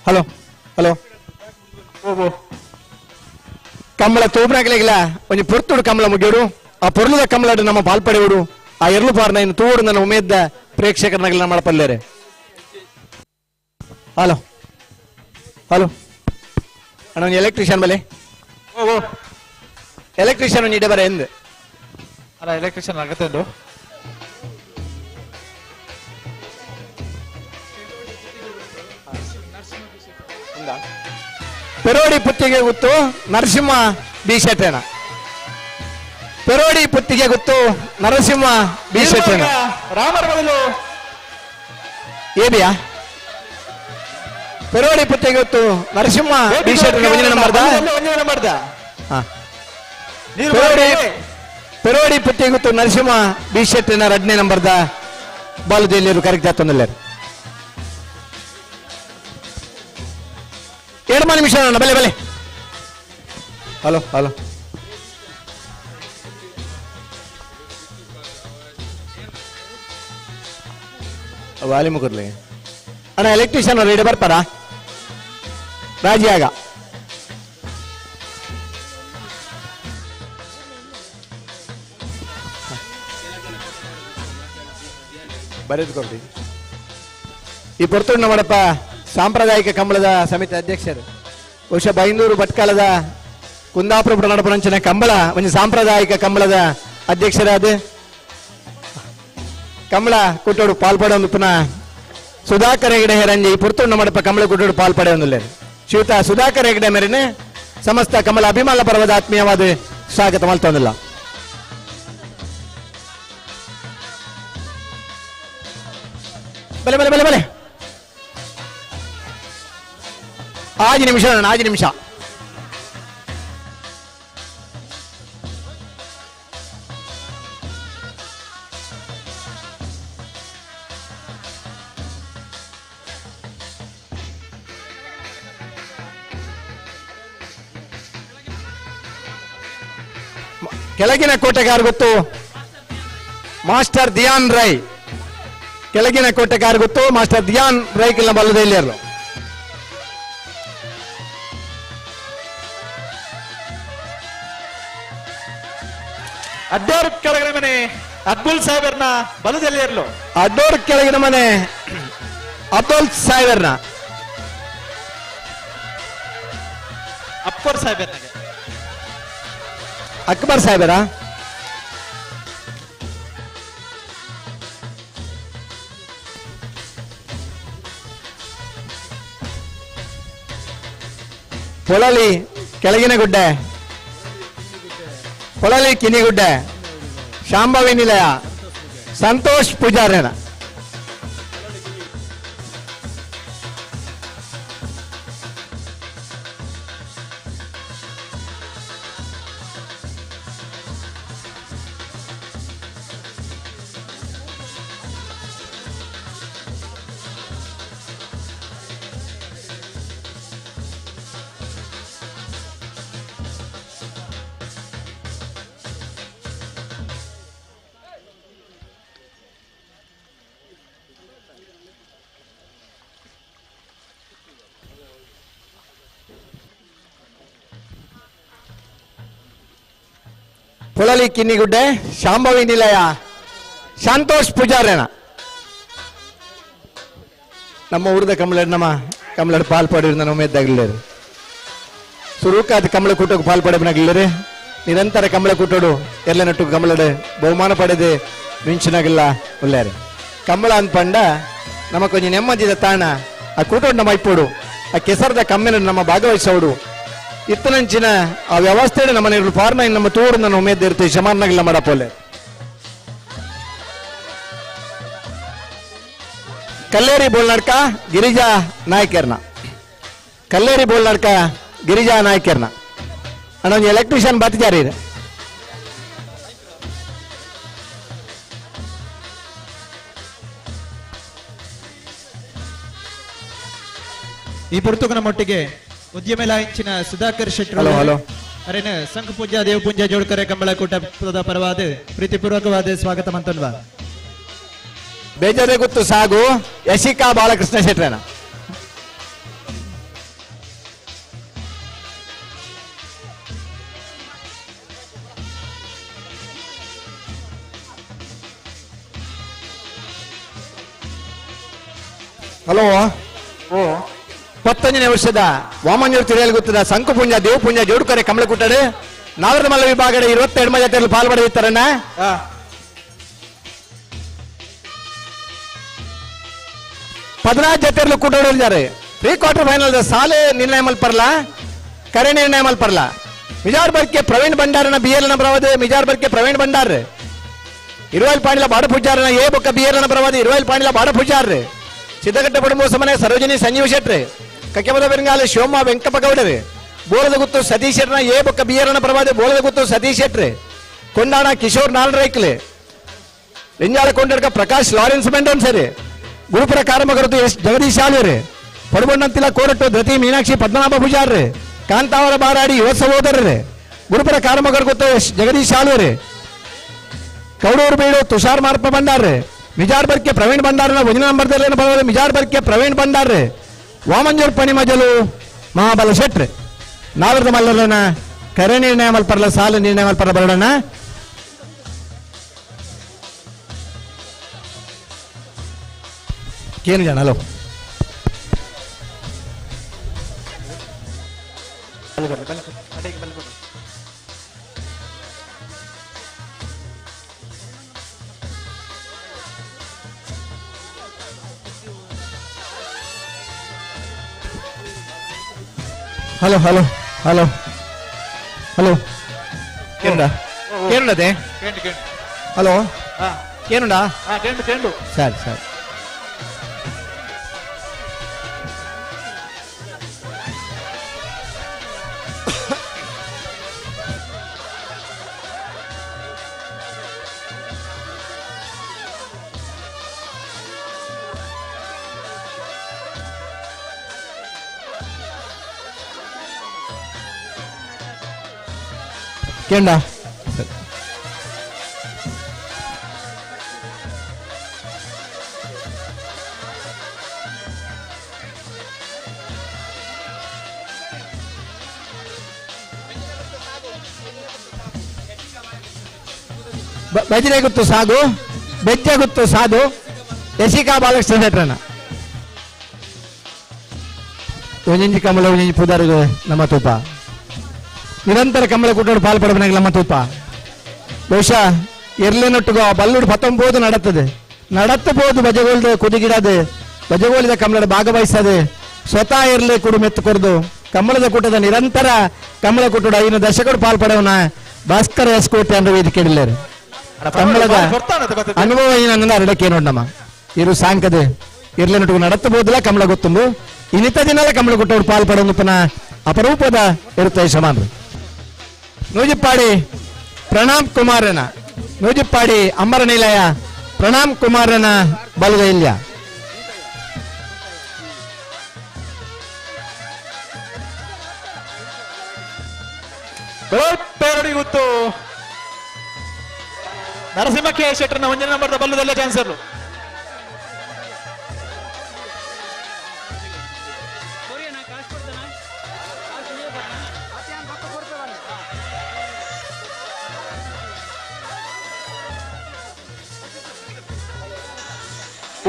hello hello Kambala ತೂಬ್ನಾಗಲಿಲ್ಲ ಒಂಜಿ ಪೊರ್ತುಡು ಕಂಬಳ ಮುಗಿಯೋಡು. ಆ ಪೊರ್ಲುದ ಕಂಬಳಡು ನಮ್ಮ ಪಾಲ್ಪಡೆಯೋಡು. ಆ ಎರ್ಲು ಪಾರ್ನ ಇನ್ನು ತೂಡು ನನ್ನ ಉಮೇದ್ದ ಪ್ರೇಕ್ಷಕರನಾಗಲಿ ನಮ್ಮ ಪಲ್ಲೇರೆ. ಹಲೋ ಹಲೋ ಅಣ್ಣ ಒಂದು ಎಲೆಕ್ಟ್ರಿಷಿಯನ್ ಬಲೆ ಎಲೆಕ್ಟ್ರಿಷಿಯನ್ ಒಂದು ಇಡೆ ಬರ ಎಂದು ಅಲ್ಲ ಎಲೆಕ್ಟ್ರಿಷಿಯನ್ ಆಗತ್ತೆ. ಪೆರೋಡಿ ಪುತ್ತಿಗೆ ಗೊತ್ತು ನರಸಿಂಹ ಬಿ ಶೆಟ್ಟೇನ. ಪೆರೋಡಿ ಪುತ್ತಿಗೆ ಗೊತ್ತು ನರಸಿಂಹ ಬಿ ಶೆಟ್ಟೇನ. ರಾಮರ ಬದಲು ಏಬಿಯಾ ಪೆರೋಡಿ ಪುತ್ತಿಗೆ ಗೊತ್ತು ನರಸಿಂಹ ಬಿ ಶೆಟ್ಟೇನ ಒಂಜನೇ ನಂಬರ್ದ ಒಂಜನೇ ನಂಬರ್ದ. ಪೆರೋಡಿ ಪೆರೋಡಿ ಪುತ್ತಿಗೆ ಗೊತ್ತು ನರಸಿಂಹ ಬಿ ಶೆಟ್ಟೇನ ಎರಡನೇ ನಂಬರ್ದ ಬಾಲುದೇಲಿಯರು ಕರೆಕ್ಟ್ ಆತಂದಲ್ಲ. 7 ನಿಮಿಷ ಬಲೆ ಬಲೆ. ಹಲೋ ಹಲೋ ವಾಲಿ ಮುಖರ್ಲಿ ಅಣ್ಣ ಎಲೆಕ್ಟ್ರಿಷಿಯನ್ ಅವ್ರು ಇಡೆ ಬರ್ತಾರಾ ರಾಜಿಯಾಗ. ಬರೆದುಕೊಡ್ರಿ. ಈ ಪೊರ್ತುಂಡ ಮಾಡಪ್ಪ ಸಾಂಪ್ರದಾಯಿಕ ಕಂಬಳದ ಸಮಿತಿ ಅಧ್ಯಕ್ಷರು ಬಹುಶಃ ಬೈಂದೂರು ಭಟ್ಕಳದ ಕುಂದಾಪುರ ನಡಪುರಂಚಿನ ಕಂಬಳ ಒಂದು ಸಾಂಪ್ರದಾಯಿಕ ಕಂಬಳದ ಅಧ್ಯಕ್ಷರಾದ ಕಂಬಳ ಕುಟ್ಟೋಡು ಪಾಲ್ಪಡೆ ಒಂದು ಪುನಃ ಸುಧಾಕರ್ ಹೆಗಡೆ ಹೆರಂಜಿ ಈ ಪುರ್ತುಂಡ ಮಾಡಪ್ಪ ಕಂಬಳ ಕುಟ್ಟೋಡು ಪಾಲ್ಪಡೆ ಒಂದುಲ್ಲೇರು. ಶ್ರೀಯುತ ಸುಧಾಕರ್ ಹೆಗಡೆ ಮೇರೆನೆ ಸಮಸ್ತ ಕಮಲ ಅಭಿಮಾನ ಪರ್ವದ ಆತ್ಮೀಯವಾದ ಸ್ವಾಗತ ಮಲ್ತೊಂದಿಲ್ಲ. ಬಲೆ ಬಲೆ ಬಲೆ ಬಲೆ 5 ನಿಮಿಷ 5 ನಿಮಿಷ. ಕೆಳಗಿನ ಕೋಟೆಗಾರ್ ಗೊತ್ತು ಮಾಸ್ಟರ್ ದಿಯಾನ್ ರೈ. ಕೆಳಗಿನ ಕೋಟೆಗಾರ್ ಗೊತ್ತು ಮಾಸ್ಟರ್ ದಿಯಾನ್ ರೈ ಕಿಲ್ಲ ಬಲ್ಲದ ಇಲ್ಲಿಯರು. ಅಡ್ಡೋರ್ ಕೆಳಗಿನ ಮನೆ ಅಬ್ದುಲ್ ಸಾಹೇಬರ್ನ ಬಲದಲ್ಲಿರಲು. ಅಡ್ಡೋರ್ ಕೆಳಗಿನ ಮನೆ ಅಬ್ದುಲ್ ಸಾಹೇಬರ್ನ ಅಕ್ಬರ್ ಸಾಹೇಬರ್ನಾಗೆ ಅಕ್ಬರ್ ಸಾಹೇಬರ. ಪೊಳಲಿ ಕೆಳಗಿನ ಗುಡ್ಡೆ, ಪೊಳಲಿ ಕಿನಿಗುಡ್ಡೆ, ಶಾಂಭವಿ ನಿಲಯ, ಸಂತೋಷ್ ಪೂಜಾರ್ಯನ. ಪೊಳಲಿ ಕಿನ್ನಿಗುಡ್ಡೆ, ಶಾಂಭವಿ ನಿಲಯ, ಸಂತೋಷ್ ಪೂಜಾರ್ಯನ. ನಮ್ಮ ಊರದ ಕಮಲಡ್ ನಮ್ಮ ಕಮಲಡ್ ಪಾಲ್ ಪಡೆಯುವ ಉಮೇದಾಗಲಿಲ್ಲ. ಸುರುಕಾದ ಕಮಲ ಕೂಟಕ್ಕೆ ಪಾಲ್ ಪಡೆಯನಾಗಲಿಲ್ಲ. ನಿರಂತರ ಕಮಲ ಕೂಟೋಡು ಎಲ್ಲ ನಟ್ಟು ಕಮಲಡ್ ಬಹುಮಾನ ಪಡೆದು ಮಿಂಚಿನಾಗಿಲ್ಲ ಉಳ್ಳಾರೆ. ಕಮಲ ಅನ್ಪಂಡ ನಮ್ಮ ಕೊಂಚ ನೆಮ್ಮದಿದ ತಾಣ ಆ ಕೂಟೋಡು ನಮ್ಮ ಇಪ್ಪೋಡು ಆ ಕೆಸರದ ಕಮ್ಮಿನ ನಮ್ಮ ಭಾಗವಹಿಸೋಡು ಇತ್ತನಂಚಿನ ಆ ವ್ಯವಸ್ಥೆ ನಮ್ಮ ಫಾರ್ನ ನಮ್ಮ ತೋರು ನನ್ನ ಉಮೇದ್ ಇರ್ತೀವಿ ಶಮಾನಾಗಿಲ್ಲ ಮಾಡಪೋಲೆ. ಕಲ್ಲೇರಿ ಬೋಲ್ನಡ್ಕ ಗಿರಿಜಾ ನಾಯ್ಕರ್ನ. ಕಲ್ಲೇರಿ ಬೋಲ್ನಡ್ಕ ಗಿರಿಜಾ ನಾಯ್ಕರ್ನ ಅಣ್ಣ ಒಂಜಿ ಎಲೆಕ್ಟ್ರಿಷಿಯನ್ ಬತ್ತಿಜಾರಿ. ಈ ಪುರ್ತುಕನ ಮೊಟ್ಟಿಗೆ ಉದ್ಯಮ ಇಂಚಿನ ಸುಧಾಕರ್ ಶೆಟ್ಟರ್ ಹಲೋ, ಹಲೋ. ಅರೇನ ಸಂಘ ಪೂಜಾ ದೇವ ಪೂಜಾ ಜೋಡ್ಕರೆ ಕಂಬಳ ಕೂಟದ ಪರವಾದ ಪ್ರೀತಿಪೂರ್ವಕವಾದ ಸ್ವಾಗತ ಮಂತನ್ವಾ. ಬೇಜಾರೇ ಗೊತ್ತು ಸಾಗು ಯಶಿಕಾ ಬಾಲಕೃಷ್ಣ ಶೆಟ್ರನ. ಹಲೋ, 19ನೇ ವರ್ಷದ ವಾಮಂಜೂರು ತಿರಿಯಲು ಗೊತ್ತದ ಸಂಕುಪುಂಜ ದೇವಪುಂಜ ಜೋಡುಕರೆ ಕಮಲಕುಟ್ಟಡು ನಾಗರದ ಮಲ್ಲ ವಿಭಾಗದ 22 ಜಾತಿಯಲ್ಲಿ ಪಾಲ್ಪಡೆಯುತ್ತಾರಣ್ಣ. ಪದಿನಾರು ಜೊತೆಯಲ್ಲೂ ಕೂಟೋಡಿದ್ದಾರೆ. ಪ್ರೀ ಕ್ವಾರ್ಟರ್ ಫೈನಲ್ ಸಾಲೆ ನಿರ್ಣಯ ಮಲ್ಪರ್ಲ, ಕರೆ ನಿರ್ಣಯ ಮಲ್ಪರ್ಲ. ಮಿಜಾರ್ ಬರ್ಕೆ ಪ್ರವೀಣ್ ಭಂಡಾರನ ಬಿ ಎಲ್ ನ ಬರವಾದ ಮಿಜಾರ್ ಬರ್ಕೆ ಪ್ರವೀಣ್ ಭಂಡಾರ್. ಇರುವಲ್ ಪಾಂಡಿಲ ಬಾಡ ಪೂಜಾರನ ಎ ಬೊಕ್ಕ ಬಿ ಎಲ್ ನ ಬರವಾದ ಇರುವಲ್ ಪಾಂಡಿಲ ಬಾಡ ಪೂಜಾರ್. ಸಿದ್ದಘಟ್ಟ ಪಡಂಬು ಸಮನೆ ಸರೋಜಿನಿ ಸಂಜೀವ ಶೆಟ್ರಿ. ಕಕ್ಕೆಬದ ಬೆಂಗಾಲ ಶಿವಮ್ಮ ವೆಂಕಪ್ಪ ಗೌಡರು. ಬೋಳದ ಗುತ್ತು ಸತೀಶ್ ಶೆಟ್ರನ ಎ ಬೊಕ್ಕ ಬಿ ಎಲ್ ನ ಬರವಾದ ಬೋಳದ ಗುತ್ತು ಸತೀಶ್ ಶೆಟ್ರಿ. ಕೊಂಡಾಣ ಕಿಶೋರ್ ನಾಲ್ರೈಕ್ಲೆ. ಲಿಂಜಾಲ ಕೊಂಡಡ್ಕ ಪ್ರಕಾಶ್ ಲಾರೆನ್ಸ್ ಮೆಂಡೋನ್ ಸರಿ. ಗುರುಪುರ ಕಾರಮಗರತು ಎಸ್ ಜಗದೀಶ್ ಆಳ್ವರು. ಪಡುಬಣ್ಣಂತಿಲ ಕೋರಟ್ಟು ಧೃತಿ ಮೀನಾಕ್ಷಿ ಪದ್ಮನಾಭ ಪೂಜಾರ್ರು. ಕಾಂತಾವರ ಬಾರಾಡಿ ಯುವ ಸಹೋದರರು. ಗುರುಪುರ ಕಾರಮಗರಗುತ್ತು ಎಸ್ ಜಗದೀಶ್ ಆಳ್ವರು. ಕೌಡೂರು ಬೀಡು ತುಷಾರ್ ಮಾರಪ್ಪ ಭಂಡಾರ್. ಮಿಜಾರ್ ಬರ್ಕೆ ಪ್ರವೀಣ್ ಭಂಡಾರನ ಒಂದನೇ ನಂಬರ್ದಲ್ಲಿ ಬರೋದು ಮಿಜಾರ್ ಬರ್ಕೆ ಪ್ರವೀಣ್ ಭಂಡಾರ್. ವಾಮಂಜೂರ್ ಪಣಿಮಜಲು ಮಹಾಬಲ ಶೆಟ್ರ್. ನಾಗರದ ಮಲ್ಲರನ ಕರೆ ನಿರ್ಣಯ ಮಲ್ಪರ್ಲ ಸಾಲು ನಿರ್ಣಯ ಮಲ್ಪರ್ಲ ಬರೋಣ. ಏನು ಜನ hello hello hello hello hello ಕೇಂದ್ರ ಕೇಂದ್ರದೆ ಹಲೋ ಕೇನುಂಡಾ? ಸರಿ ಸರಿ. ಕೇಂದ್ರ ಭಜನೆ ಗೊತ್ತು ಸಾಧು, ಬೆಜ್ಜೆ ಗೊತ್ತು ಸಾಧು, ಯಶಿಕಾ ಬಾಲಕೃಷ್ಣ ಶೆಟ್ರನ. ಒಂಜಿ ಕಮಲ ಒಂಜಿ ಪುದಾರಿಗೆ ನಮ್ಮ ತೂಪ ನಿರಂತರ ಕಮಲ ಕೂಟೋಡು ಪಾಲ್ಪಡಬನಾಗ ನಮ್ಮ ತೂಪ. ಬಹುಶಃ ಎರ್ಲೆನೊಟ್ಟಿಗೋ ಬಲ್ಲುಡು ಪತ್ತೊಂಬೋದು ನಡತ್ತದೆ ನಡತ್ತಬೋದು ಬಜಗೋಲ್ದೆ ಕುದಿಗಿಡದೆ ಬಜಗೋಲಿದ ಕಮಲದ ಭಾಗವಹಿಸದೆ ಸ್ವತಃ ಎರ್ಲೆ ಕುಡು ಮೆತ್ತು ಕೊರದು ಕಮಲದ ಕೂಟದ ನಿರಂತರ ಕಮಲ ಕೂಟದ 5 ದಶಕಡು ಪಾಲ್ಪಡವನ ಭಾಸ್ಕರ ಎಸ್ ಕೋಟೆ ಅಂದ್ರೆ ವೇದಿಕೆ ಇಡಲೇರು. ಕಮಲದ ಅನುಭವ ಏನಂದ್ರೆ ಅರಡಕ್ಕೆ ನೋಡ್ ನಮ್ಮ ಇರು ಸಾಂಕದೆ ಇರ್ಲೆನೊಟ್ಟಿಗೆ ನಡತ್ತಬೋದಿಲ್ಲ ಕಮಲ ಗೊತ್ತುಂಬು ಇನ್ನಿತ ದಿನಲ್ಲ ಕಮಲ ಕೂಟೋಡು ಪಾಲ್ಪಡೋನು ಅಪರೂಪದ ಇರುತ್ತೆ ಯಜಮಾನರು. ನೂಜಿಪ್ಪಾಡಿ ಪ್ರಣಾಮ್ ಕುಮಾರನ ನೂಜಿಪ್ಪಾಡಿ ಅಂಬರ ನಿಲಯ ಪ್ರಣಾಮ್ ಕುಮಾರನ ಬಲಗೈಲ್ಯ. ಗೊತ್ತು ನರಸಿಂಹ ಕೆ ಶೆಟ್ಟರ್ನ ಒಂದನೇ ನಂಬರ್ದ ಬಲ್ಲದಲ್ಲೇ ಚಾನ್ಸರ್.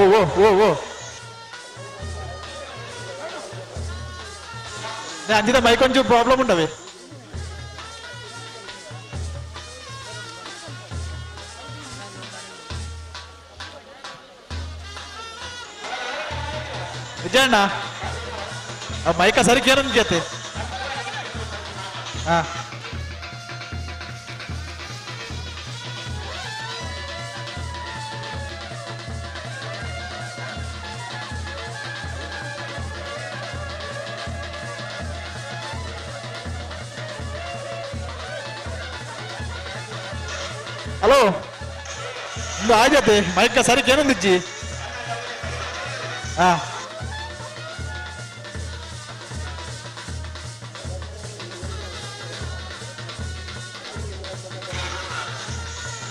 ಓ ಓ ಓ ಓ ಅಂಜಿದ ಮೈಕ್ ಒಂಚೂರು ಪ್ರಾಬ್ಲಮ್ ಉಂಟವೆ. ವಿಜಯಣ್ಣ ಆ ಮೈಕ ಸರಿ ಕೇರನ್ ಜೊತೆ. ಹಾ ಹಲೋ ಇಂದು ಆಜತೆ ಮೈಕ ಸರಿ ಕೇನೊಂದಿಜ್ಜಿ. ಹಾ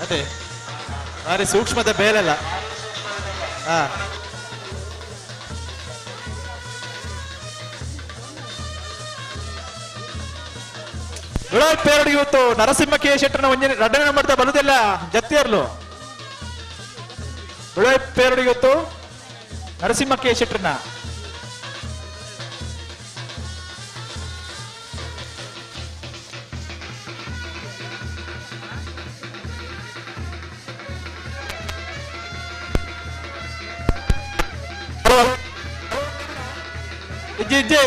ಅದೇ ಭಾರಿ ಸೂಕ್ಷ್ಮದ ಬೇಲೆಲ್ಲ. ಹಾ ಪೇರಡು ಇವತ್ತು ನರಸಿಂಹ ಕೆ ಶೆಟ್ಟರ್ನ ಒಂಜನೆ ರಡ್ಡನೆ ನಂಬರ್ದ ಬಲುದೆಲ್ಲ ಜತ್ತಿಯರ್ಲು. ಪೇರಡು ಇವತ್ತು ನರಸಿಂಹ ಕೆ ಶೆಟ್ಟರ್ನ ಇಜ್ಜಿ ಇಜ್ಜಿ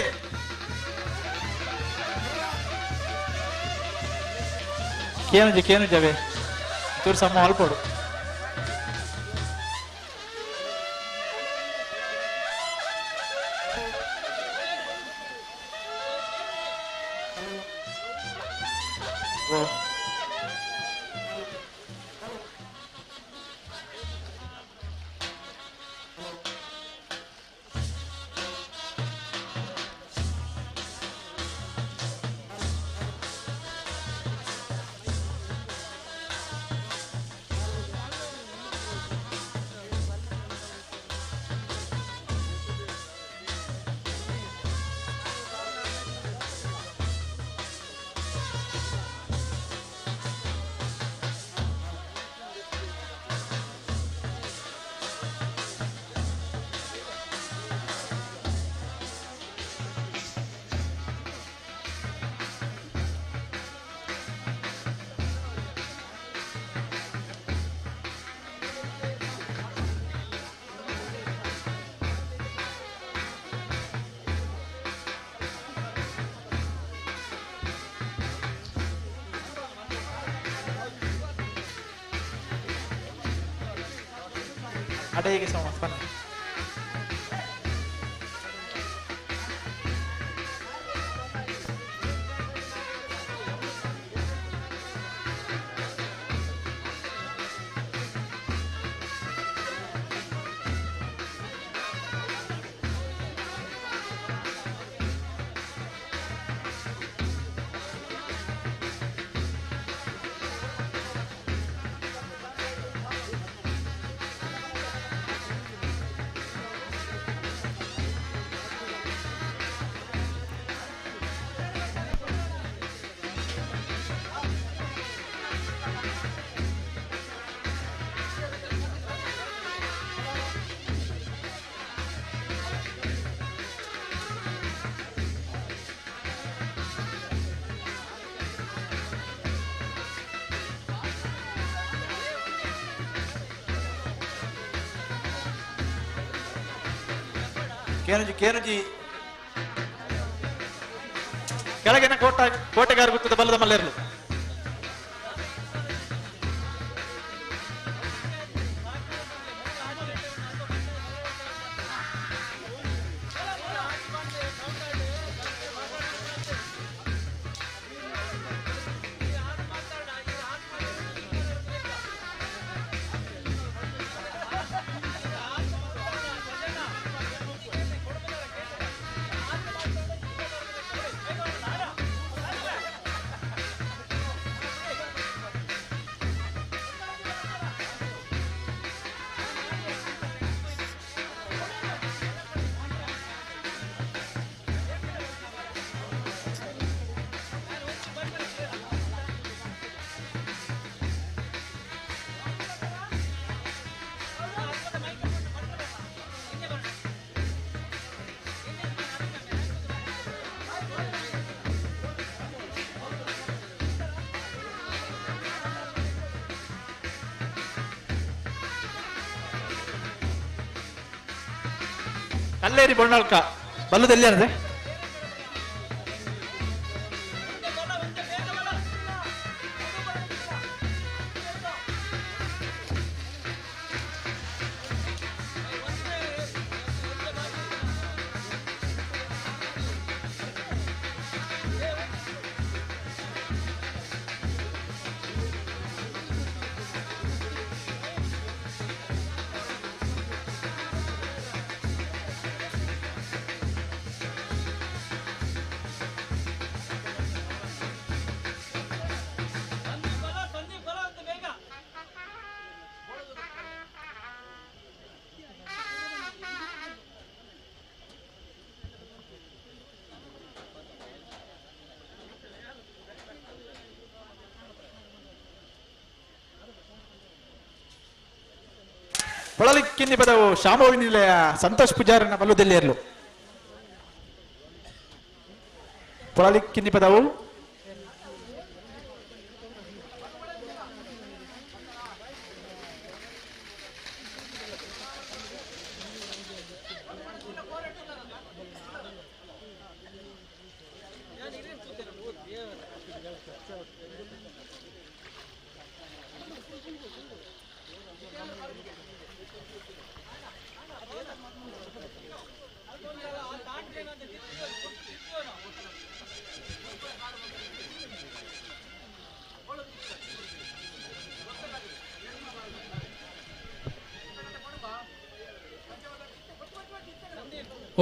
ಕೇನುಜಿ ಕೇನುಜವೇ ಚೂರು ಸಮ ಅಲ್ಪೋಡು. ಅಡೇಗೆ ಸಮ ಬನ್ನಿ. ಕೇನುಜಿ ಕೇನುಜಿ ಕೆಳಗಿನ ಕೋಟ ಕೋಟೆಗಾರ ಗುತ್ತದ ಬಲ್ಲದ ಮಲ್ಲೇರ್ಲು. ಕಲ್ಲೇರಿ ಬೊಣ್ಣಾಳ್ಕ ಬಲ್ಲದೆಲ್ಲಿ ಅನ್ನದೆ ಪೊಳಲಿಕ್ಕಿಂದಿ ಪದವು ಶಾಂಭವಿ ನಿಲಯ ಸಂತೋಷ್ ಪೂಜಾರನ ಬಲ್ಲುದೆಲ್ಲಿಯರ್ಲು ಪೊಳಲಿಕ್ಕಿಂದಿ ಪದವು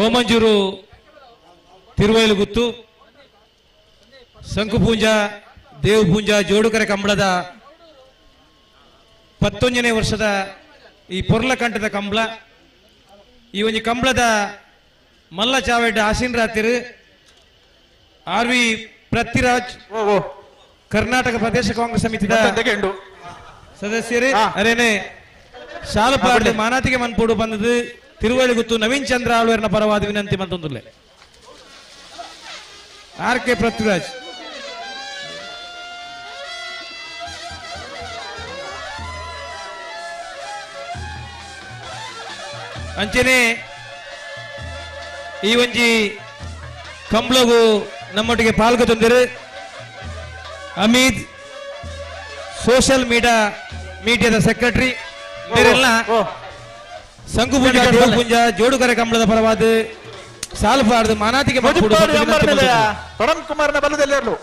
ಓಮಂಜೂರು ತಿರುವೈಲುಗುತ್ತು ಶಂಕುಪೂಂಜ ದೇವಪೂಂಜ ಜೋಡುಕರೆ ಕಂಬಳದ 11ನೇ ವರ್ಷದ ಈ ಪೊರ್ಲಕಂಠದ ಕಂಬಳ. ಈ ಒಂಜಿ ಕಂಬಳದ ಮಲ್ಲ ಚಾವೆಡ್ ಆಸೀನ್ ರಾತಿರು ಆರ್ ವಿ ಪೃಥ್ವಿರಾಜ್ ಕರ್ನಾಟಕ ಪ್ರದೇಶ ಕಾಂಗ್ರೆಸ್ ಸಮಿತಿದ ಸದಸ್ಯರು ಅರೇನೆ ಶಾಲಪಾಡು ಮಾನಾತಿಗೆ ಮನ್ಪೋಡು ಬಂದದ್ದು ತಿರುವಳಿಗುತ್ತು ನವೀನ್ ಚಂದ್ರ ಆಳ್ವೇರ್ನ ಪರವಾದ ವಿನಂತಿ ಮಂತೊಂದುಲ್ಲೆ ಆರ್ ಕೆ ಪೃಥ್ವಿರಾಜ್. ಅಂಚನೆ ಈ ಒಂಜಿ ಕಂಬ್ಳಗು ನಮ್ಮೊಟ್ಟಿಗೆ ಪಾಲ್ಗೊತ್ತೊಂದಿರು ಅಮೀದ್ ಸೋಷಿಯಲ್ ಮೀಡಿಯಾದ ಸೆಕ್ರೆಟರಿ ಬೇರೆಲ್ಲ ಸಂಕುಪುಂಜ ದೇವಪುಂಜ ಜೋಡುಕರೆ ಕಂಬಳದ ಪರವಾದ ಸಾಲುಪಾಡದು ಮಾನಾತಿಗೆ ಪ್ರಣಮ್ ಕುಮಾರ್ನ ಬಲದಲ್ಲಿರಲು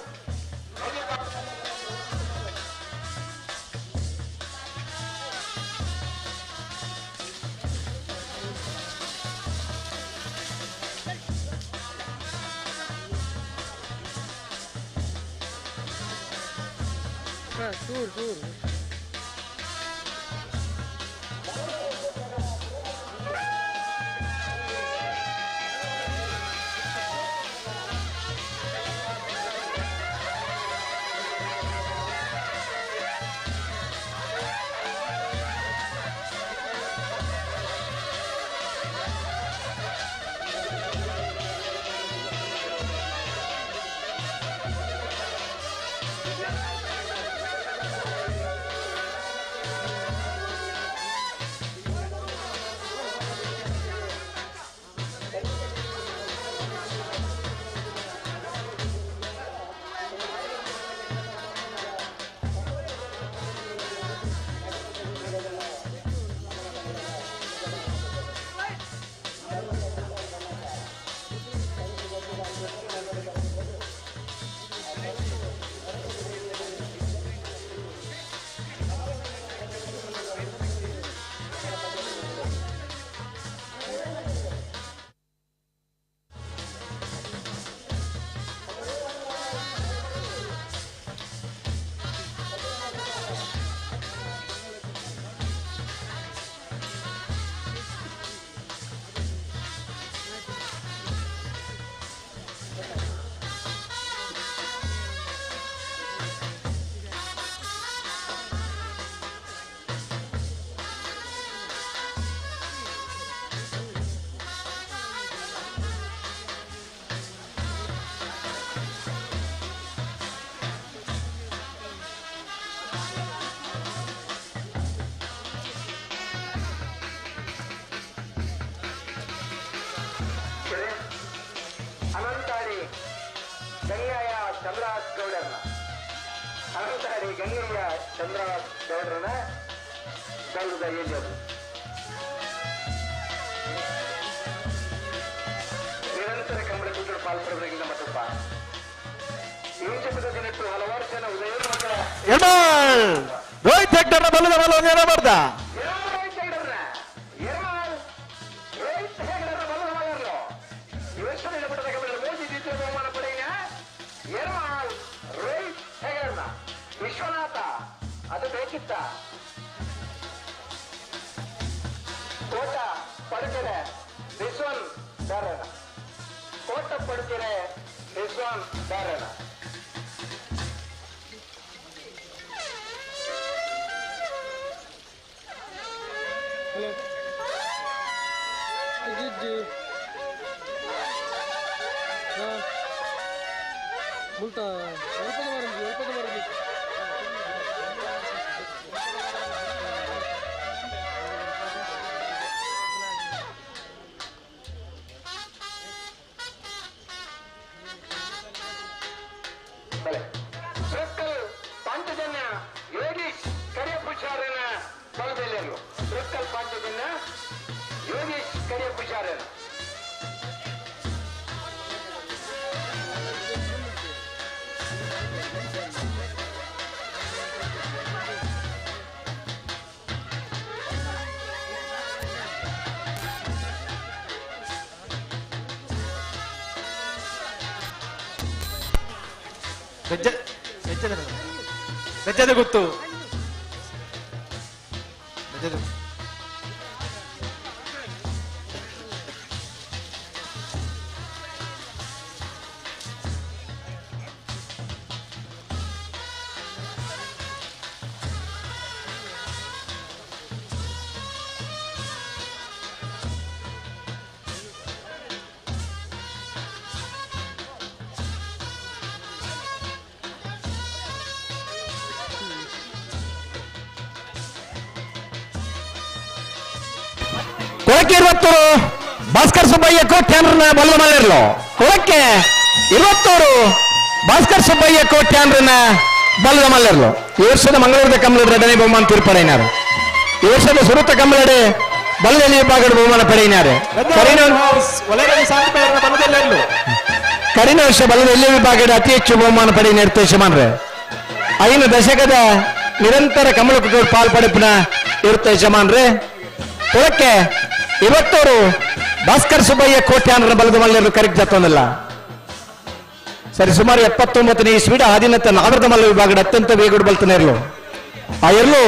ಅನಂತಾಡಿ ಗಂಗಯ್ಯ ಚಂದ್ರಹಾಸ್ ಗೌಡರನ್ನ ಅನಂತಾಡಿ ಗಂಗಯ್ಯ ಚಂದ್ರಹಾಸ್ ಗೌಡರನ್ನ ಗೌಡದ ಏಜರು ನಿರಂತರ ಕಂಬಳ ಕೂಟರು ಪಾಲ್ಪಡುವುದರಿಂದ ಮತ್ತೊಬ್ಬ ಈ ದಿನಕ್ಕೂ ಹಲವಾರು ಜನ ಉದಯೋನ್ಮುಖ ರೋಹಿತ್ ಹೆಗ್ಡರ್ನ ಬಲದ ಬಲ ಒಂದೇನೋ ಬರ್ದ ವಿಶ್ವನಾಥ ಅದು ಬೇಕಿತ್ತ ಕೋಟ ಪಡುಕೆರೆ ರಿಸ್ವಾನ್ ದಾರಣ ಕೋಟ ಪಡುಕೆರೆ ರಿಸ್ವಾನ್ ದಾರಣ. ಹಲೋ. ಬೆಜ್ಜದ ಗೊತ್ತು ಕೊಳಕ್ಕೆ 21 ಭಾಸ್ಕರ್ ಸುಬ್ಬಯ್ಯ ಕೋಟ್ಯಾನ್ರನ್ನ ಬಲ್ಲ ಮಲ್ಲೆರ್ಲು. ಕೊಳಕ್ಕೆ 21 ಭಾಸ್ಕರ್ ಸುಬ್ಬಯ್ಯ ಕೋಟ್ಯಾನ್ರನ್ನ ಬಲ್ಲದ ಮಲ್ಲೆರ್ಲು. ಈ ವರ್ಷದ ಮಂಗಳೂರದ ಕಮ್ಮಲಡು ಎರಡನೇ ಬಹುಮಾನ ತೀರ್ಪಡೆಯಿನಾರು. ಈ ವರ್ಷದ ಸುರುತ ಕಮ್ಮಲಡೆ ಬಲ್ಲದಲ್ಲಿ ವಿಭಾಗದ ಬಹುಮಾನ ಪಡೆಯಿನಾರು. ಕರಿನ ವರ್ಷ ಬಲ್ಲದ ಎಲ್ಲಿ ವಿಭಾಗದ ಅತಿ ಹೆಚ್ಚು ಬಹುಮಾನ ಪಡೆಯ ಯಜಮಾನ್ರೆ. 5 ದಶಕದ ನಿರಂತರ ಕಮಲ ಕುಟುಂಬ ಪಾಲ್ಪಡೆಪಿನ ಇರ್ತ ಯಜಮಾನ್ರೆ. ಕೊಳಕ್ಕೆ 21 ಭಾಸ್ಕರ್ ಸುಬ್ಬಯ್ಯ ಕೋಟ್ಯಾನರ ಬಲದ ಮಲ್ಲರು ಕರೆಕ್ಟ್ ಜತ್ತೊಂದಿಲ್ಲ. ಸರಿ ಸುಮಾರು 79ನೇ ಇಸ್ವಿಡ ಆದಿನತ್ತ ನಾಗರದ ಮಲ್ಲ ವಿಭಾಗದ ಅತ್ಯಂತ ವೇಗಡು ಬಲ್ತನ ಇರಲು ಆ ಇರಲು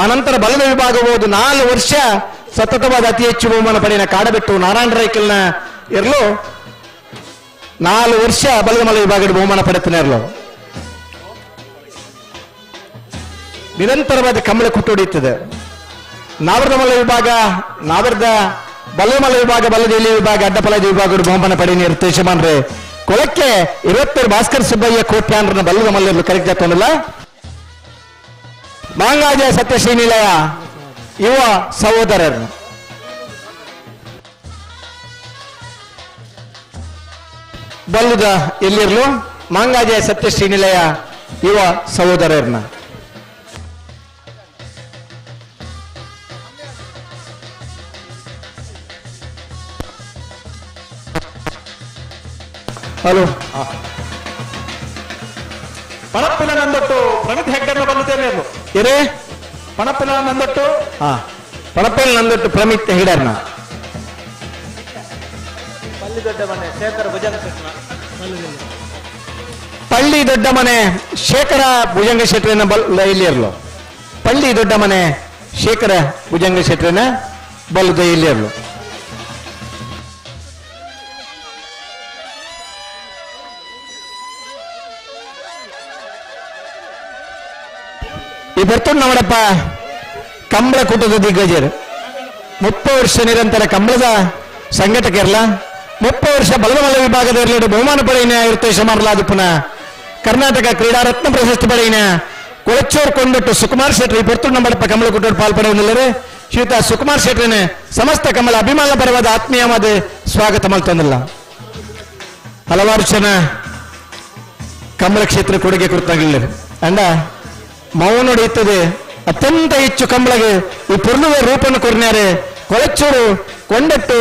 ಅನಂತರ ಬಲದ ವಿಭಾಗ ಹೋದು 4 ವರ್ಷ ಸತತವಾದ ಅತಿ ಹೆಚ್ಚು ಬಹುಮಾನ ಪಡೆಯನ ಕಾಡಬೆಟ್ಟು ನಾರಾಯಣ ರೈಕಲ್ನ ಇರಲು 4 ವರ್ಷ ಬಲದ ಮಲ್ಲ ವಿಭಾಗದ ಬಹುಮಾನ ಪಡೆತನ ಇರಲು ನಿರಂತರವಾದ ಕಮಲ ಕುಟ್ಟೊಡೆಯುತ್ತದೆ. ನಾವರದ ಮಲ್ಲ ವಿಭಾಗ ನಾವರದ ಬಲಮಲ್ಲ ವಿಭಾಗ ಬಲದೇಲಿ ವಿಭಾಗ ಅಡ್ಡಪಲದ ವಿಭಾಗ ಬಹುಮಾನ ಪಡೆಯ ಯಜಮಾನ್ರೆ. ಕೊಳಕ್ಕೆ 22 ಭಾಸ್ಕರ್ ಸುಬ್ಬಯ್ಯ ಕೋಟ್ಯಾನ್ರನ್ನ ಬಲ್ಲದ ಮಲ್ಲರು ಕರೆಕ್ಟ್ ಜಾತೊಂದಿಲ್ಲ. ಮಾಂಗಾಜ ಸತ್ಯಶ್ರೀನಿಲಯ ಯುವ ಸಹೋದರರು ಬಲ್ಲದ ಎಲ್ಲಿರ್ಲು ಮಾಂಗಾಜ ಸತ್ಯಶ್ರೀನಿಲಯ ಯುವ ಸಹೋದರರನ್ನ ಹಲೋ ಪಣಪ್ಪಿನ ನಂದೊಟ್ಟು ಪ್ರಮಿತ್ ಹೆಗ್ಗಡ್ನ ಬಲ್ಲುತ್ತೇನೆ ಏನೇ ಪಣಪ್ಪಿನ ನಂದೊಟ್ಟು ಹಾ ಪಣಪ್ಪಿನ ನಂದೊಟ್ಟು ಪ್ರಮಿತ್ ಹೆಗ್ಡರ್ನ ಪಳ್ಳಿ ದೊಡ್ಡ ಮನೆ ಶೇಖರ ಭುಜಂಗ ಶೆಟ್ಟನ ಪಳ್ಳಿ ದೊಡ್ಡ ಮನೆ ಶೇಖರ ಭುಜಂಗ ಶೆಟ್ಟರನ್ನ ಬಲ್ಲ ಇಲ್ಲಿರಲು. ಪಳ್ಳಿ ದೊಡ್ಡ ಮನೆ ಶೇಖರ ಭುಜಂಗ ಶೆಟ್ಟರನ್ನ ಬಲ್ಲದ ಇಲ್ಲಿರಲು. ಈ ಬರ್ತುಂಡು ನಮ್ಮಡಪ್ಪ ಕಂಬಳ ಕೂಟದ ದಿಗ್ಗಜರು 30 ವರ್ಷ ನಿರಂತರ ಕಂಬಳದ ಸಂಘಟಕರಲ್ಲ 30 ವರ್ಷ ಬಲದಮಲ್ಲ ವಿಭಾಗದ ಇರಲಿ ಬಹುಮಾನ ಪಡೆಯಿನ ಇರ್ತೇಶ ಮಾರಲಾದ ಪುನಃ ಕರ್ನಾಟಕ ಕ್ರೀಡಾರತ್ನ ಪ್ರಶಸ್ತಿ ಪಡೆಯಿನ ಕೊಳಚೂರು ಕೊಂಡಟ್ಟು ಸುಕುಮಾರ್ ಶೆಟ್ಟಿ ಬರ್ತುಂಡು ನಮ್ಮಡಪ್ಪ ಕಮಲ ಕೂಟದ ಪಾಲ್ಪಡೆಯಲಿಲ್ಲರೆ ಶ್ರೀಯುತ ಸುಕುಮಾರ್ ಶೆಟ್ಟರನೆ ಸಮಸ್ತ ಕಮಲ ಅಭಿಮಾನ ಪರವಾದ ಆತ್ಮೀಯವಾದ ಸ್ವಾಗತ ಮಲ್ತೊಂದಿಲ್ಲ. ಹಲವಾರು ಜನ ಕಮಲ ಕ್ಷೇತ್ರ ಕೊಡುಗೆ ಕೊಡ್ತಾಗಿಲ್ಲ ಅಂಡ ಮೌನೊಡೆಯುತ್ತದೆ ಅತ್ಯಂತ ಹೆಚ್ಚು ಕಂಬಳಗೆ ಈ ಪೂರ್ಣದ ರೂಪನ್ನು ಕೊರ್ನ್ಯಾರೆ ಕೊಳಚೂರು ಕೊಂಡಟ್ಟು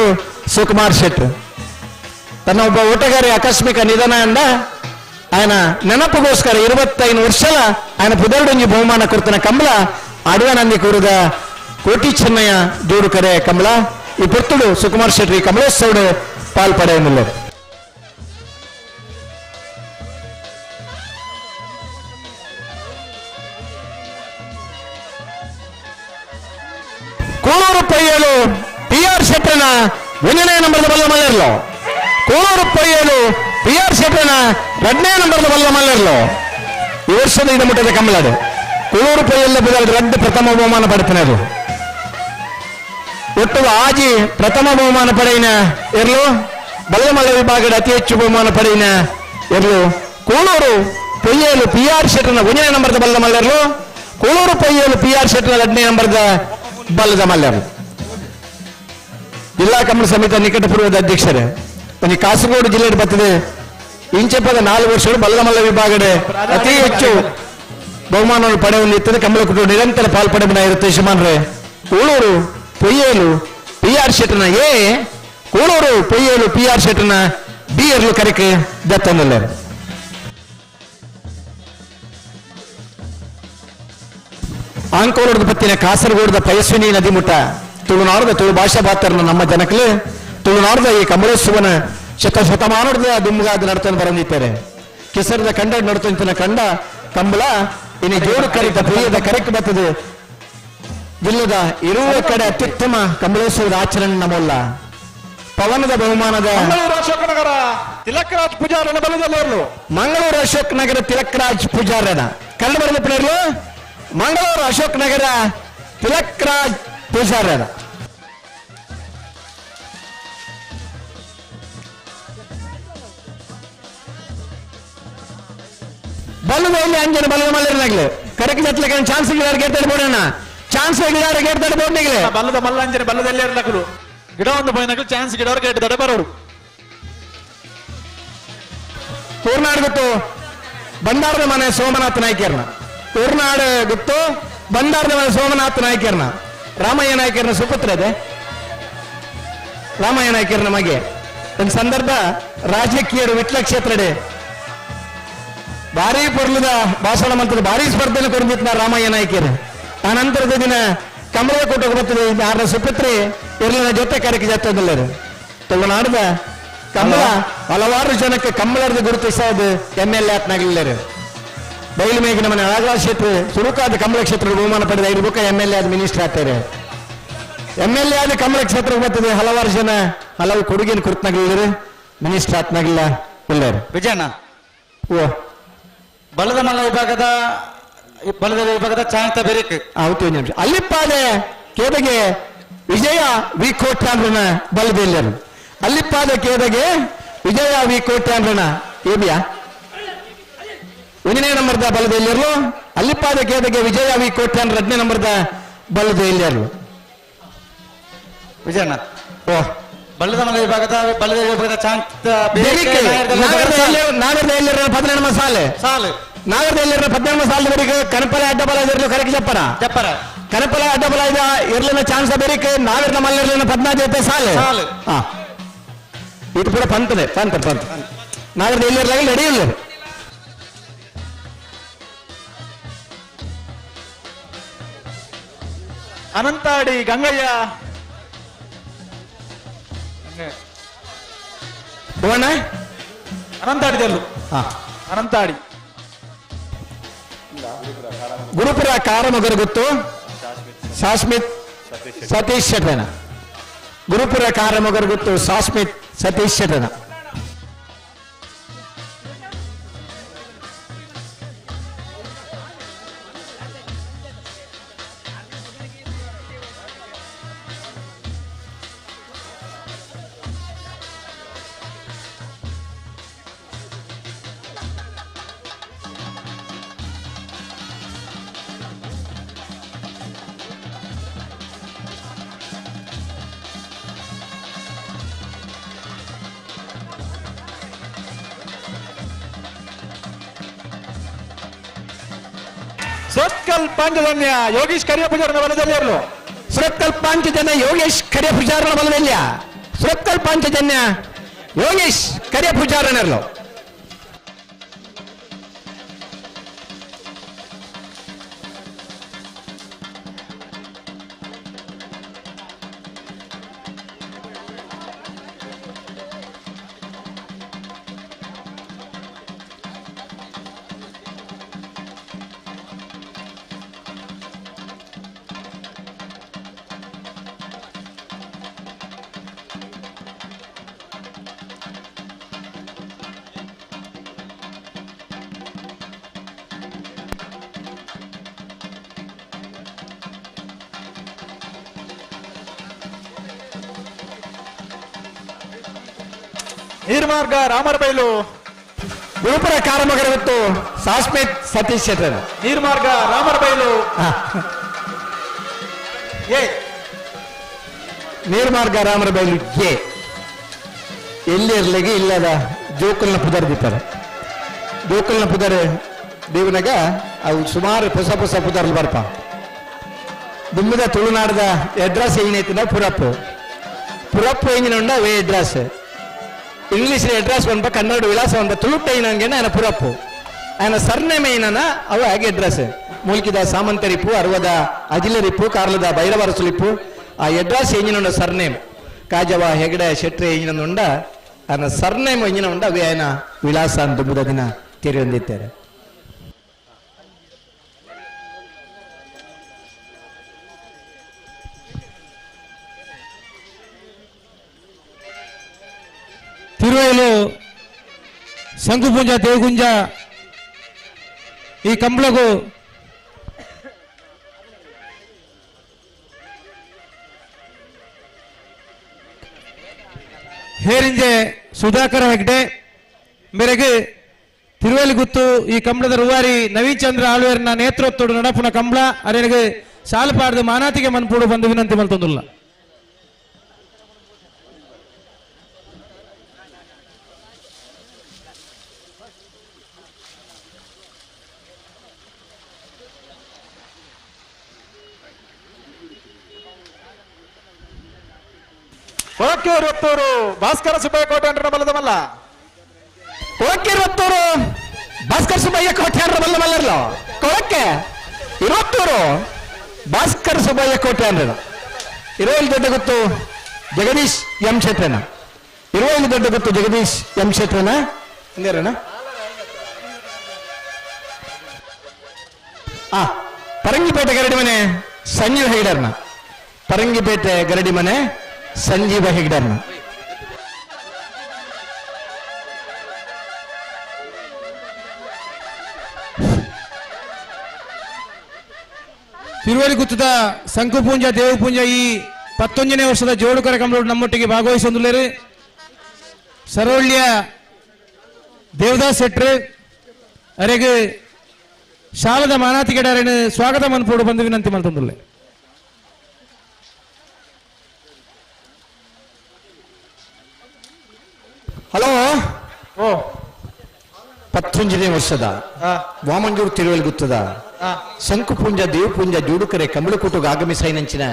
ಸುಕುಮಾರ್ ಶೆಟ್ರು. ತನ್ನ ಒಬ್ಬ ಓಟಗಾರಿ ಆಕಸ್ಮಿಕ ನಿಧನ ಅಂದ ఆయన ನೆನಪುಗೋಸ್ಕರ 25 ವರ್ಷಲ ఆయన ಪುದರ್ಡೊಂಜಿ ಬಹುಮಾನ ಕೊಡ್ತಾನ ಕಂಬಳ ಅಡವನಂದಿ ಕೂರದ ಕೋಟಿ ಚೆನ್ನಯ್ಯ ಜೋಡು ಕರೆ ಕಂಬಳ ಈ ಪೊರ್ತುಡು ಸುಕುಮಾರ್ ಶೆಟ್ಟಿ ಕಮಲೋತ್ಸವಡು ಪಾಲ್ಪಡೆಯಲಿಲ್ಲ. ಕೂಳೂರು ಪೈಯಲು ಪಿ ಆರ್ ಶೆಟ್ಟನ ಒಂದನೇ ನಂಬರ್ದ ಬಲ್ಲ ಮಲ್ಲರ್ಲು. ಕೂಳೂರು ಪೈಯಲು ಪಿ ಆರ್ ಶೆಟ್ಟನ ಎರಡನೇ ನಂಬರ್ದ ಬಲ್ಲ ಮಲ್ಲರ್ಲು. ಈ ವರ್ಷದ ಇದು ಮುಟ್ಟದ ಕಮಲದು ಕೂಳೂರು ಪೈಯಲ್ಲ ಬದಲು ರಡ್ಡು ಪ್ರಥಮ ಬಹುಮಾನ ಪಡೆತನದು. ಒಟ್ಟು ಆಜಿ ಪ್ರಥಮ ಬಹುಮಾನ ಪಡೆಯಿನ ಇರ್ಲು ಬಲ್ಲಮಲ್ಲ ವಿಭಾಗದ ಅತಿ ಹೆಚ್ಚು ಬಹುಮಾನ ಪಡೆಯಿನ ಇರ್ಲು ಕೂಳೂರು ಪೊಯ್ಯೇಲು ಪಿ ಆರ್ ಶೆಟ್ಟರ್ನ ಒಂದನೇ ನಂಬರ್ದ ಬಲ್ಲದ ಮಲ್ಲರ್ಲು. ಕೂಳೂರು ಪೊಯ್ಯೇಲು ಪಿ ಆರ್ ಶೆಟ್ಟರ್ನ ಎರಡನೇ ನಂಬರ್ದ ಬಲ್ಲದ ಮಲ್ಲರು. ಜಿಲ್ಲಾ ಕಂಬಳ ಸಮಿತಿ ನಿಕಟಪೂರ್ವದ ಅಧ್ಯಕ್ಷರೇ ಒಂದು ಕಾಸರಗೋಡು ಜಿಲ್ಲೆ ಬರ್ತದೆ. ಇಂಚೆಪ್ಪದ 4 ವರ್ಷಗಳು ಬಲ್ಲಮಲ್ಲ ವಿಭಾಗಡೆ ಅತಿ ಹೆಚ್ಚು ಬಹುಮಾನವನ್ನು ಪಡೆಯುತ್ತಿದೆ. ಕಂಬಳಕುಟು ನಿರಂತರ ಪಾಲ್ಪಡೆಮನ ಇರುತ್ತೆ ಯಜಮಾನ್ರೆ. ಕೂಳೂರು ಪೊಯ್ಯೇಲು ಪಿ ಆರ್ ಶೆಟ್ಟರ್ನ ಎ, ಕೂಳೂರು ಪೊಯ್ಯೇಲು ಪಿ ಆರ್ ಶೆಟ್ಟರ್ನ ಬಿ ಎರ್ಲು ಕರೆಕೆ ದತ್ತನಲ್ಲರು. ಆಂಕೋಲದ ಪತ್ತಿನ ಕಾಸರಗೋಡದ ಪಯಸ್ವಿನಿ ನದಿ ಮುಟ್ಟ ತುಳುನಾಡದ ತುಳು ಭಾಷಾ ಬಾತರನ ನಮ್ಮ ಜನಕಲು ತುಳುನಾಡದ ಈ ಕಮಲೋತ್ಸವನ ಶತಶತಮಾನದ ದುಮ್ಗಾದ ನಡ್ತಾನೆ ಬರಂದಿದ್ದಾರೆ. ಕೆಸರದ ಕಂಡ ನಡ್ತಂತಿನ ಕಂಡ ಕಂಬಳ ಇನ್ನು ಜೋಡು ಕರಿತ ಪುಯ್ಯದ ಕರೆಕ್ ಬರ್ತದೆ. ಜಿಲ್ಲದ ಇರುವ ಕಡೆ ಅತ್ಯುತ್ತಮ ಕಂಬಳೋತ್ಸವದ ಆಚರಣೆ ನಮ್ಮಲ್ಲ. ಪವನದ ಬಹುಮಾನದ ಮಂಗಳೂರು ಅಶೋಕನಗರ ತಿಲಕರಾಜ್ ಪೂಜಾರನ ಬಲದಲ್ಲಿರಲು. ಮಂಗಳೂರು ಅಶೋಕ್ ನಗರ ತಿಲಕರಾಜ್ ಪೂಜಾರನ ಕನ್ನಡ ಬರದ ಪ್ಲೇಯರ್ಲು. ಮಂಗಳೂರು ಅಶೋಕ್ ನಗರ ತಿಲಕರಾಜ್ ಪೂಜಾರನ. ಬಲ್ಲದಲ್ಲಿ ಅಂಜನ ಬಲ್ಲ ಮಲ್ಲನಾಗ್ಲಿ ಕರೆಕ್ಟ್ ಜತ್ಲಕ್ಕೆ ಚಾನ್ಸ್ ಗೇಟ್ ಬೋಡಣ್ಣ. ಚಾನ್ಸ್ ಗೇಟ್ ತಡೆ ಬೋರ್ನಿಗ್ಲೆ ಬಲ್ಲದ ಮಲ್ಲಂಜನ ಬಲ್ಲದಲ್ಲಿ ಇರಲಕಲು ಗಿಡ ಒಂದು ಪೋಯಿನಕಲು ಚಾನ್ಸ್ ಗಿಡವರು ಗೇಟ್ ತಡೆ ಬರೋರು. ತೂರ್ನಾಡು ಗೊತ್ತು ಬಂದಾರದ ಮನೆ ಸೋಮನಾಥ ನಾಯ್ಕರ್ನ. ತೂರ್ನಾಡು ಗೊತ್ತು ಬಂದಾರದ ಮನೆ ಸೋಮನಾಥ ನಾಯ್ಕರ್ನ ರಾಮಯ್ಯ ನಾಯ್ಕರ್ನ ಸುಪುತ್ರ ಇದೆ. ರಾಮಯ್ಯ ನಾಯ್ಕರ್ನ ಮಗೆ ಒಂದು ಸಂದರ್ಭ ರಾಜಕೀಯರು ವಿಟ್ಲ ಕ್ಷೇತ್ರಡೆ ಭಾರಿ ಪೊರ್ಲದ ಭಾಷಣ ಮಂತ್ರದ ಭಾರಿ ಸ್ಪರ್ಧೆಯನ್ನು ಕೊಡಿದ್ನ ರಾಮಯ್ಯ ನಾಯ್ಕರು. ಆ ನಂತರದ ದಿನ ಕಮಲದ ಕೋಟೆಗೆ ಬರ್ತದೆ. ಯಾರ ಸುಪುತ್ರಿ ಇರ್ಲಿನ ಜೊತೆ ಕಾರ್ಯಕ್ಕೆ ಜಾತದಲ್ಲರು. ತುಳುನಾಡದ ಕಮಲ ಹಲವಾರು ಜನಕ್ಕೆ ಕಮ್ಮಳದ ಗುರುತಿಸೋದು ಎಂ ಎಲ್ ಎ ಆತ್ನಾಗಲಿಲ್ಲರು. ಬೈಲು ಮೇಗಿನ ಮನೆ ನಾಗರಾಜ್ ಕ್ಷೇತ್ರ ಸುರುಕಾದ ಕಮಲ ಕ್ಷೇತ್ರದ ಬಹುಮಾನ ಪಡೆದ ಐದು ಬುಕ್ಕ ಎಂ ಎಲ್ ಎ ಆದ ಮಿನಿಸ್ಟರ್ ಆಗ್ತಾರೆ. ಎಂ ಎಲ್ ಎ ಆದ ಕಮಲ ಕ್ಷೇತ್ರಕ್ಕೆ ಬರ್ತದೆ. ಹಲವಾರು ಜನ ಹಲವು ಕೊಡುಗೆಯನ್ನು ಕುರಿತನಾಗಲಿಲ್ಲರು, ಮಿನಿಸ್ಟರ್ ಆತ್ನಾಗಿಲ್ಲ ಇಲ್ಲರು. ವಿಜಯಣ್ಣ ಓ ಬಲದ ಮಲ್ಲ ವಿಭಾಗದ ಬಲದ ವಿಭಾಗದ ಚಾಂತ ಬೆರಿಕ್ ಆವತ್ತು ಒಂದು ನಿಮಿಷ ಅಲ್ಲಿಪ್ಪಾದೆ ಕೇದಗೆ ವಿಜಯ ವಿ ಕೋಟ್ಯಾಂಡ್ರನ ಬಲದೆಲ್ಲರು. ಅಲ್ಲಿಪ್ಪಾದ ಕೇದಗೆ ವಿಜಯ ವಿ ಕೋಟ್ಯಾಂಡ್ರನ ಏಬಿಯಾ ಒಂದನೇ ನಂಬರ್ದ ಬಲದೆಲ್ಲರು. ಅಲ್ಲಿಪ್ಪಾದ ಕೇದಗೆ ವಿಜಯ ವಿ ಕೋಟ್ಯಾಂಡ್ರ ಎರಡನೇ ನಂಬರ್ದ ಬಲದೆಲ್ಲರು. ವಿಜಯಣ್ಣ ಓ ಬಲದ ಮಲ್ಲ ವಿಭಾಗದ ಬಲದ ವಿಭಾಗದ ಚಾಂತ ನಾಗರದ ಎಲ್ಲರ 15 ಸಾಲೆ ಸಾಲು ನಾಗರದ ಎಲ್ಲರ 15 ಸಾಲದವರೆಗೆ ಕನಪಲ ಅಡ್ಡಬಲ ಇರಲು ಕರೆಕ್ ಜಪ್ಪರ ಜಪ್ಪರ ಕನಪಲ ಅಡ್ಡಬಲ ಇದ ಇರ್ಲಿನ ಚಾನ್ಸ್ ಬೇರಿಕೆ ನಾಗರದ ಮಲ್ಲರ್ಲಿನ 14 ಸಾಲೆ. ಹಾ ಇದು ಪೂರ ಪಂತದೆ ಪಂತ ಪಂತ ನಾಗರದ ಎಲ್ಲರ್ಲಾಗ ನಡೆಯಿಲ್ಲ. ಅನಂತಾಡಿ ಗಂಗಯ್ಯ ಅನಂತಾಡಿದಲ್ಲೂ ಅನಂತಾಡಿ ಗುರುಪುರ ಕಾರಮಗರು ಗೊತ್ತು ಸಾಸ್ಮಿತ್ ಸತೀಶ್ ಶೆಟ್ಟನ. ಗುರುಪುರ ಕಾರಮಗರು ಗೊತ್ತು ಸಾಸ್ಮಿತ್ ಸತೀಶ್ ಶೆಟ್ಟನ. ಸುರತ್ಕಲ್ ಪಾಂಚಜನ್ಯ ಯೋಗೀಶ್ ಕರಿಯ ಪೂಜಾರನ ಬಲದಲ್ಲಿ ಇರಲು. ಸುರತ್ಕಲ್ ಪಾಂಚಜನ್ಯ ಯೋಗೇಶ್ ಕರಿಯ ಪೂಜಾರನ ಬಲದಲ್ಲಿ. ಸುರತ್ಕಲ್ ಪಾಂಚಜನ್ಯ ಯೋಗೇಶ್ ಕರಿಯ ಪೂಜಾರನರ್ಲು. ನೀರ್ಮಾರ್ಗ ರಾಮರಬೈಲು ಗುರುಪುರ ಕಾರಮಗರ ಗೊತ್ತು ಸಾಸ್ಮಿತ್ ಸತೀಶ್ ಶೆಟ್ಟರ್. ನೀರ್ಮಾರ್ಗ ರಾಮರಬೈಲು ಎ. ನೀರ್ಮಾರ್ಗ ರಾಮರಬೈಲು ಎ. ಎಲ್ಲಿ ಇರ್ಲಿಗೆ ಇಲ್ಲದ ಜೋಕುಲ್ನ ಪುದರ್ ದೀಪರ್. ಜೋಕುಲ್ನ ಪುದರ್ ದೇವನಾಗ ಅವು ಸುಮಾರು ಹೊಸ ಹೊಸ ಪುದರ್ಲು ಬರ್ಪ. ದುಮ್ಮಿದ ತುಳುನಾಡದ ಎಡ್ರಾಸ್ ಏನೈತಿನ ಪುರಪ್ಪು. ಪುರಪ್ಪು ಎಂಜಿನ ಉಂಡ ಅವೇ ಎಡ್ರಾಸ್. ಇಂಗ್ಲೀಷ್ ಅಡ್ರೆಸ್ ಬಂದ ಕನ್ನಡ ವಿಳಾಸ ಬಂದ ತುಳುಟ ಏನಂಗೆ ఆయన ಪುರಪ್ಪು. ఆయన ಸರ್ನೇಮ್ ಏನನ ಅವ ಹಾಗೆ ಅಡ್ರೆಸ್. ಮೂಲ್ಕಿದ ಸಾಮಂತರಿಪ್ಪು, ಅರ್ವದ ಅಜಿಲರಿಪ್ಪು, ಕಾರ್ಲದ ಭೈರವರಸುಲಿಪ್ಪು ಆ ಅಡ್ರೆಸ್ ಎಂಜಿನ ಸರ್ನೇಮ್. ಕಾಜವ ಹೆಗಡೆ ಶೆಟ್ರೆ ಎಂಜಿನ ಉಂಡ ఆయన ಸರ್ನೇಮ್ ಎಂಜಿನ ಉಂಡ ಅವೇ ఆయన ವಿಳಾಸ ಅಂತ ದಿನ ತೆರೆಯೊಂದಿದ್ದಾರೆ. ತಿರುವೈಲು ಶಂಕುಪುಂಜ ದೇವಗುಂಜ ಈ ಕಂಬಳಗು ಹೇರಿಂಜೆ ಸುಧಾಕರ ಹೆಗ್ಡೆ ಮೇರೆಗೆ ತಿರುವೇಲಿ ಗುತ್ತು ಈ ಕಂಬಳದ ರೂವಾರಿ ನವೀನ್ ಚಂದ್ರ ಆಳ್ವೇರ್ನ ನೇತೃತ್ವದ ನಡಪುನ ಕಂಬಳ ಅರೆಗೆ ಸಾಲುಪಾಡದ ಮಾನಾತಿಗೆ ಮನ್ಪೂಡು ಬಂದು ವಿನಂತಿ ಮಲ್ತೊಂದುಲ್ಲ. ಕೊಳಕ್ಕೆ ಭಾಸ್ಕರ ಸುಬ್ಬಯ್ಯ ಕೋಟ್ಯಾಂಡ್ರ ಬಲದ ಮಲ್ಲ. ಕೊಳಕ್ಕೆ ಇರುವತ್ತೂರು ಭಾಸ್ಕರ ಸುಬ್ಬಯ್ಯ ಕೋಟ್ಯಾಂಡ್ರ ಬಲ್ಲ ಮಲ್ಲರ್ಲ. ಕೊಳಕ್ಕೆ ಇರುವತ್ತೂರು ಭಾಸ್ಕರ ಸುಬ್ಬಯ್ಯ ಕೋಟ್ಯಾಂಡ್ರ. ಇರುವಲ್ಲಿ ದೊಡ್ಡ ಗೊತ್ತು ಜಗದೀಶ್ ಎಂ ಶೆಟ್ರನ. ಇರುವಲ್ಲಿ ದೊಡ್ಡ ಗೊತ್ತು ಜಗದೀಶ್ ಎಂ ಶೆಟ್ರನ. ಅಂದೇರಣ ಪರಂಗಿಪೇಟೆ ಗರಡಿ ಮನೆ ಸಂಜೀವ ಹೆಗ್ಡರ್ನ. ಪರಂಗಿಪೇಟೆ ಗರಡಿ ಮನೆ ಸಂಜೀವ ಹೆಗ್ಡರ್ನ. ತಿರುವಲಿ ಗುತ್ತದ ಶಂಕುಪೂಂಜ ದೇವಪೂಂಜ ಈ 19ನೇ ವರ್ಷದ ಜೋಡುಕರ ಕಂಬಳೋಡು ನಮ್ಮೊಟ್ಟಿಗೆ ಭಾಗವಹಿಸೊಂದುಲ್ಲೇರು ಸರೋಳ್ಯ ದೇವದಾಸ್ ಶೆಟ್ರು ಅರೆಗೆ ಶಾಲದ ಮಾನಾತಿಗೆಡಾರನ್ನು ಸ್ವಾಗತ ಮನ್ಪೋಡು ಬಂದು ವಿನಂತಿ ಮಲ್ತೊಂದುಲ್ಲೆ. ಹಲೋ 19ನೇ ವರ್ಷದ ವಾಮಂಜೂರು ತಿರುವಲ್ ಗುತ್ತದ ಶಂಕುಪುಂಜ ದೇವಪುಂಜ ಜೋಡುಕರೆ ಕಂಬಳಕೂಟುಗೆ ಆಗಮಿಸೈನಂಚಿನ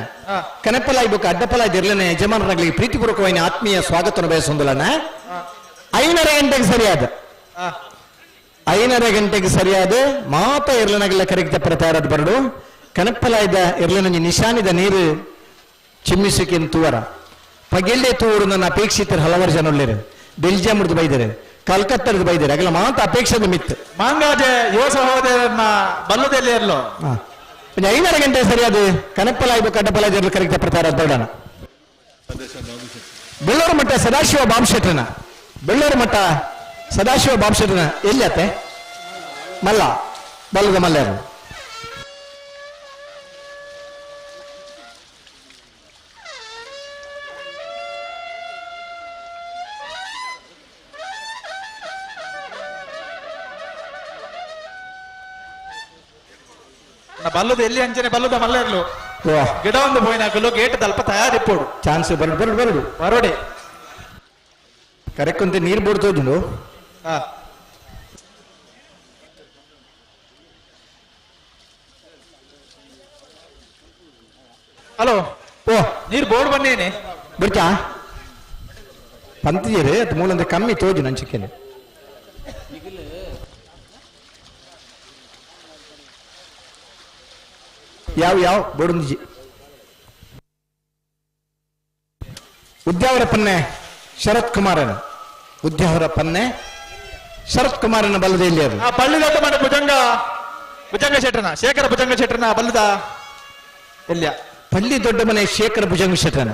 ಕನಪಲಾಯ್ ಬೊಕ ಅಡ್ಡಪಲಾಯ್ ದಿರ್ಲನೆ ಯಜಮಾನರಾಗಲಿ ಪ್ರೀತಿಪೂರ್ವಕವಾದ ಆತ್ಮೀಯ ಸ್ವಾಗತವನ್ನು ಬಯಸೊಂದುಲನ. 5:30 ಗಂಟೆಗೆ ಸರಿಯಾದ 5:30 ಗಂಟೆಗೆ ಸರಿಯಾದ ಮಾತ ಇರ್ಲನಗಲ್ಲ ಕರೆಕ್ತ ಪ್ರತಾರದ ಬರಡು ಕನಪಲಾಯ್ದ ಇರ್ಲನಂಜಿ ನಿಶಾನಿದ ನೀರು ಚಿಮ್ಮಿಸುಕೆ ತೂವರ ಪಗೆಲ್ಲೆ ತೂವರು ನನ್ನ ಅಪೇಕ್ಷಿತರ ಹಲವಾರು ಜನ ಉಳ್ಳೇರು. ಬೆಲ್ಜಿಯಂ ಬೈದರೆ ಕಲ್ಕತ್ತದ ಬೈದರೆ ಅಗಲ ಮಾತ ಅಪೇಕ್ಷದ ಮಿತ್ತು ಮಾಂಗಾಜೆ ಯುವ ಸಹೋದರನ್ನ ಬಲ್ಲದಲ್ಲಿ ಇರಲು 5:30 ಗಂಟೆ ಸರಿಯಾದ ಕನಪಲಾಯ್ ಬೊಕ ಅಡ್ಡಪಲಾಯ್ ಇರ್ಲ ಕರೆಕ್ತ ಪ್ರತಾರದ ಬರಡಣ. ಬೆಳ್ಳೂರು ಮಠ ಸದಾಶಿವ ಬಾಂಶೆಟ್ರನ. ಬೆಳ್ಳೂರು ಮಠ ಸದಾಶಿವ ಬಾಂಶೆಟ್ರನ ಎಲ್ಲಿ ಅತ್ತೆ ಮಲ್ಲ ಬಲ್ಲದ ಮಲ್ಲಾರು. ಬಲ್ಲದ ಎಲ್ಲಿ ಅಂಚನೆ ಬಲ್ಲದ ಮಲ್ಲೇರ್ಲು ಗಿಡ ಒಂದು ಪೋಯಿನಾಕಲು ಗೇಟ್ ದಲ್ಪ ತಯಾರಿಪ್ಪೋಡು ಚಾನ್ಸ್ ಬರಡು ಬರಡು ಬರಡು ಬರೋಡೆ ಕರೆಕ್ಟ್ ಅಂತ ನೀರು ಬೋಡ್ತೋದು. ಹಲೋ ಓ ನೀರು ಬೋರ್ಡ್ ಬನ್ನೇನೆ ಬಿಡ್ತಾ ಪಂತಿಯರು ಅದು ಮೂಲಂದ್ರೆ ಕಮ್ಮಿ ತೋಜು ನಂಚಿಕೆನೆ. ಯಾವ ಯಾವ ಬೋಡುಂಜಿ ಉದ್ಯಾವರ ಪನ್ನೆ ಶರತ್ ಕುಮಾರನ. ಉದ್ಯಾವರ ಪನ್ನೆ ಶರತ್ ಕುಮಾರನ ಬಲ್ಲದ ಇಲ್ಲಿ ಅದು ಪಳ್ಳಿದೊಡ್ಡ ಮನೆ ಭುಜಂಗ ಭುಜಂಗ ಶೆಟ್ಟನ ಶೇಖರ ಭುಜಂಗ ಶೆಟ್ಟನ ಬಲ್ಲದ ಎಲ್ಲಿಯ ಪಳ್ಳಿ ದೊಡ್ಡ ಮನೆ ಶೇಖರ ಭುಜಂಗ ಶೆಟ್ಟನ.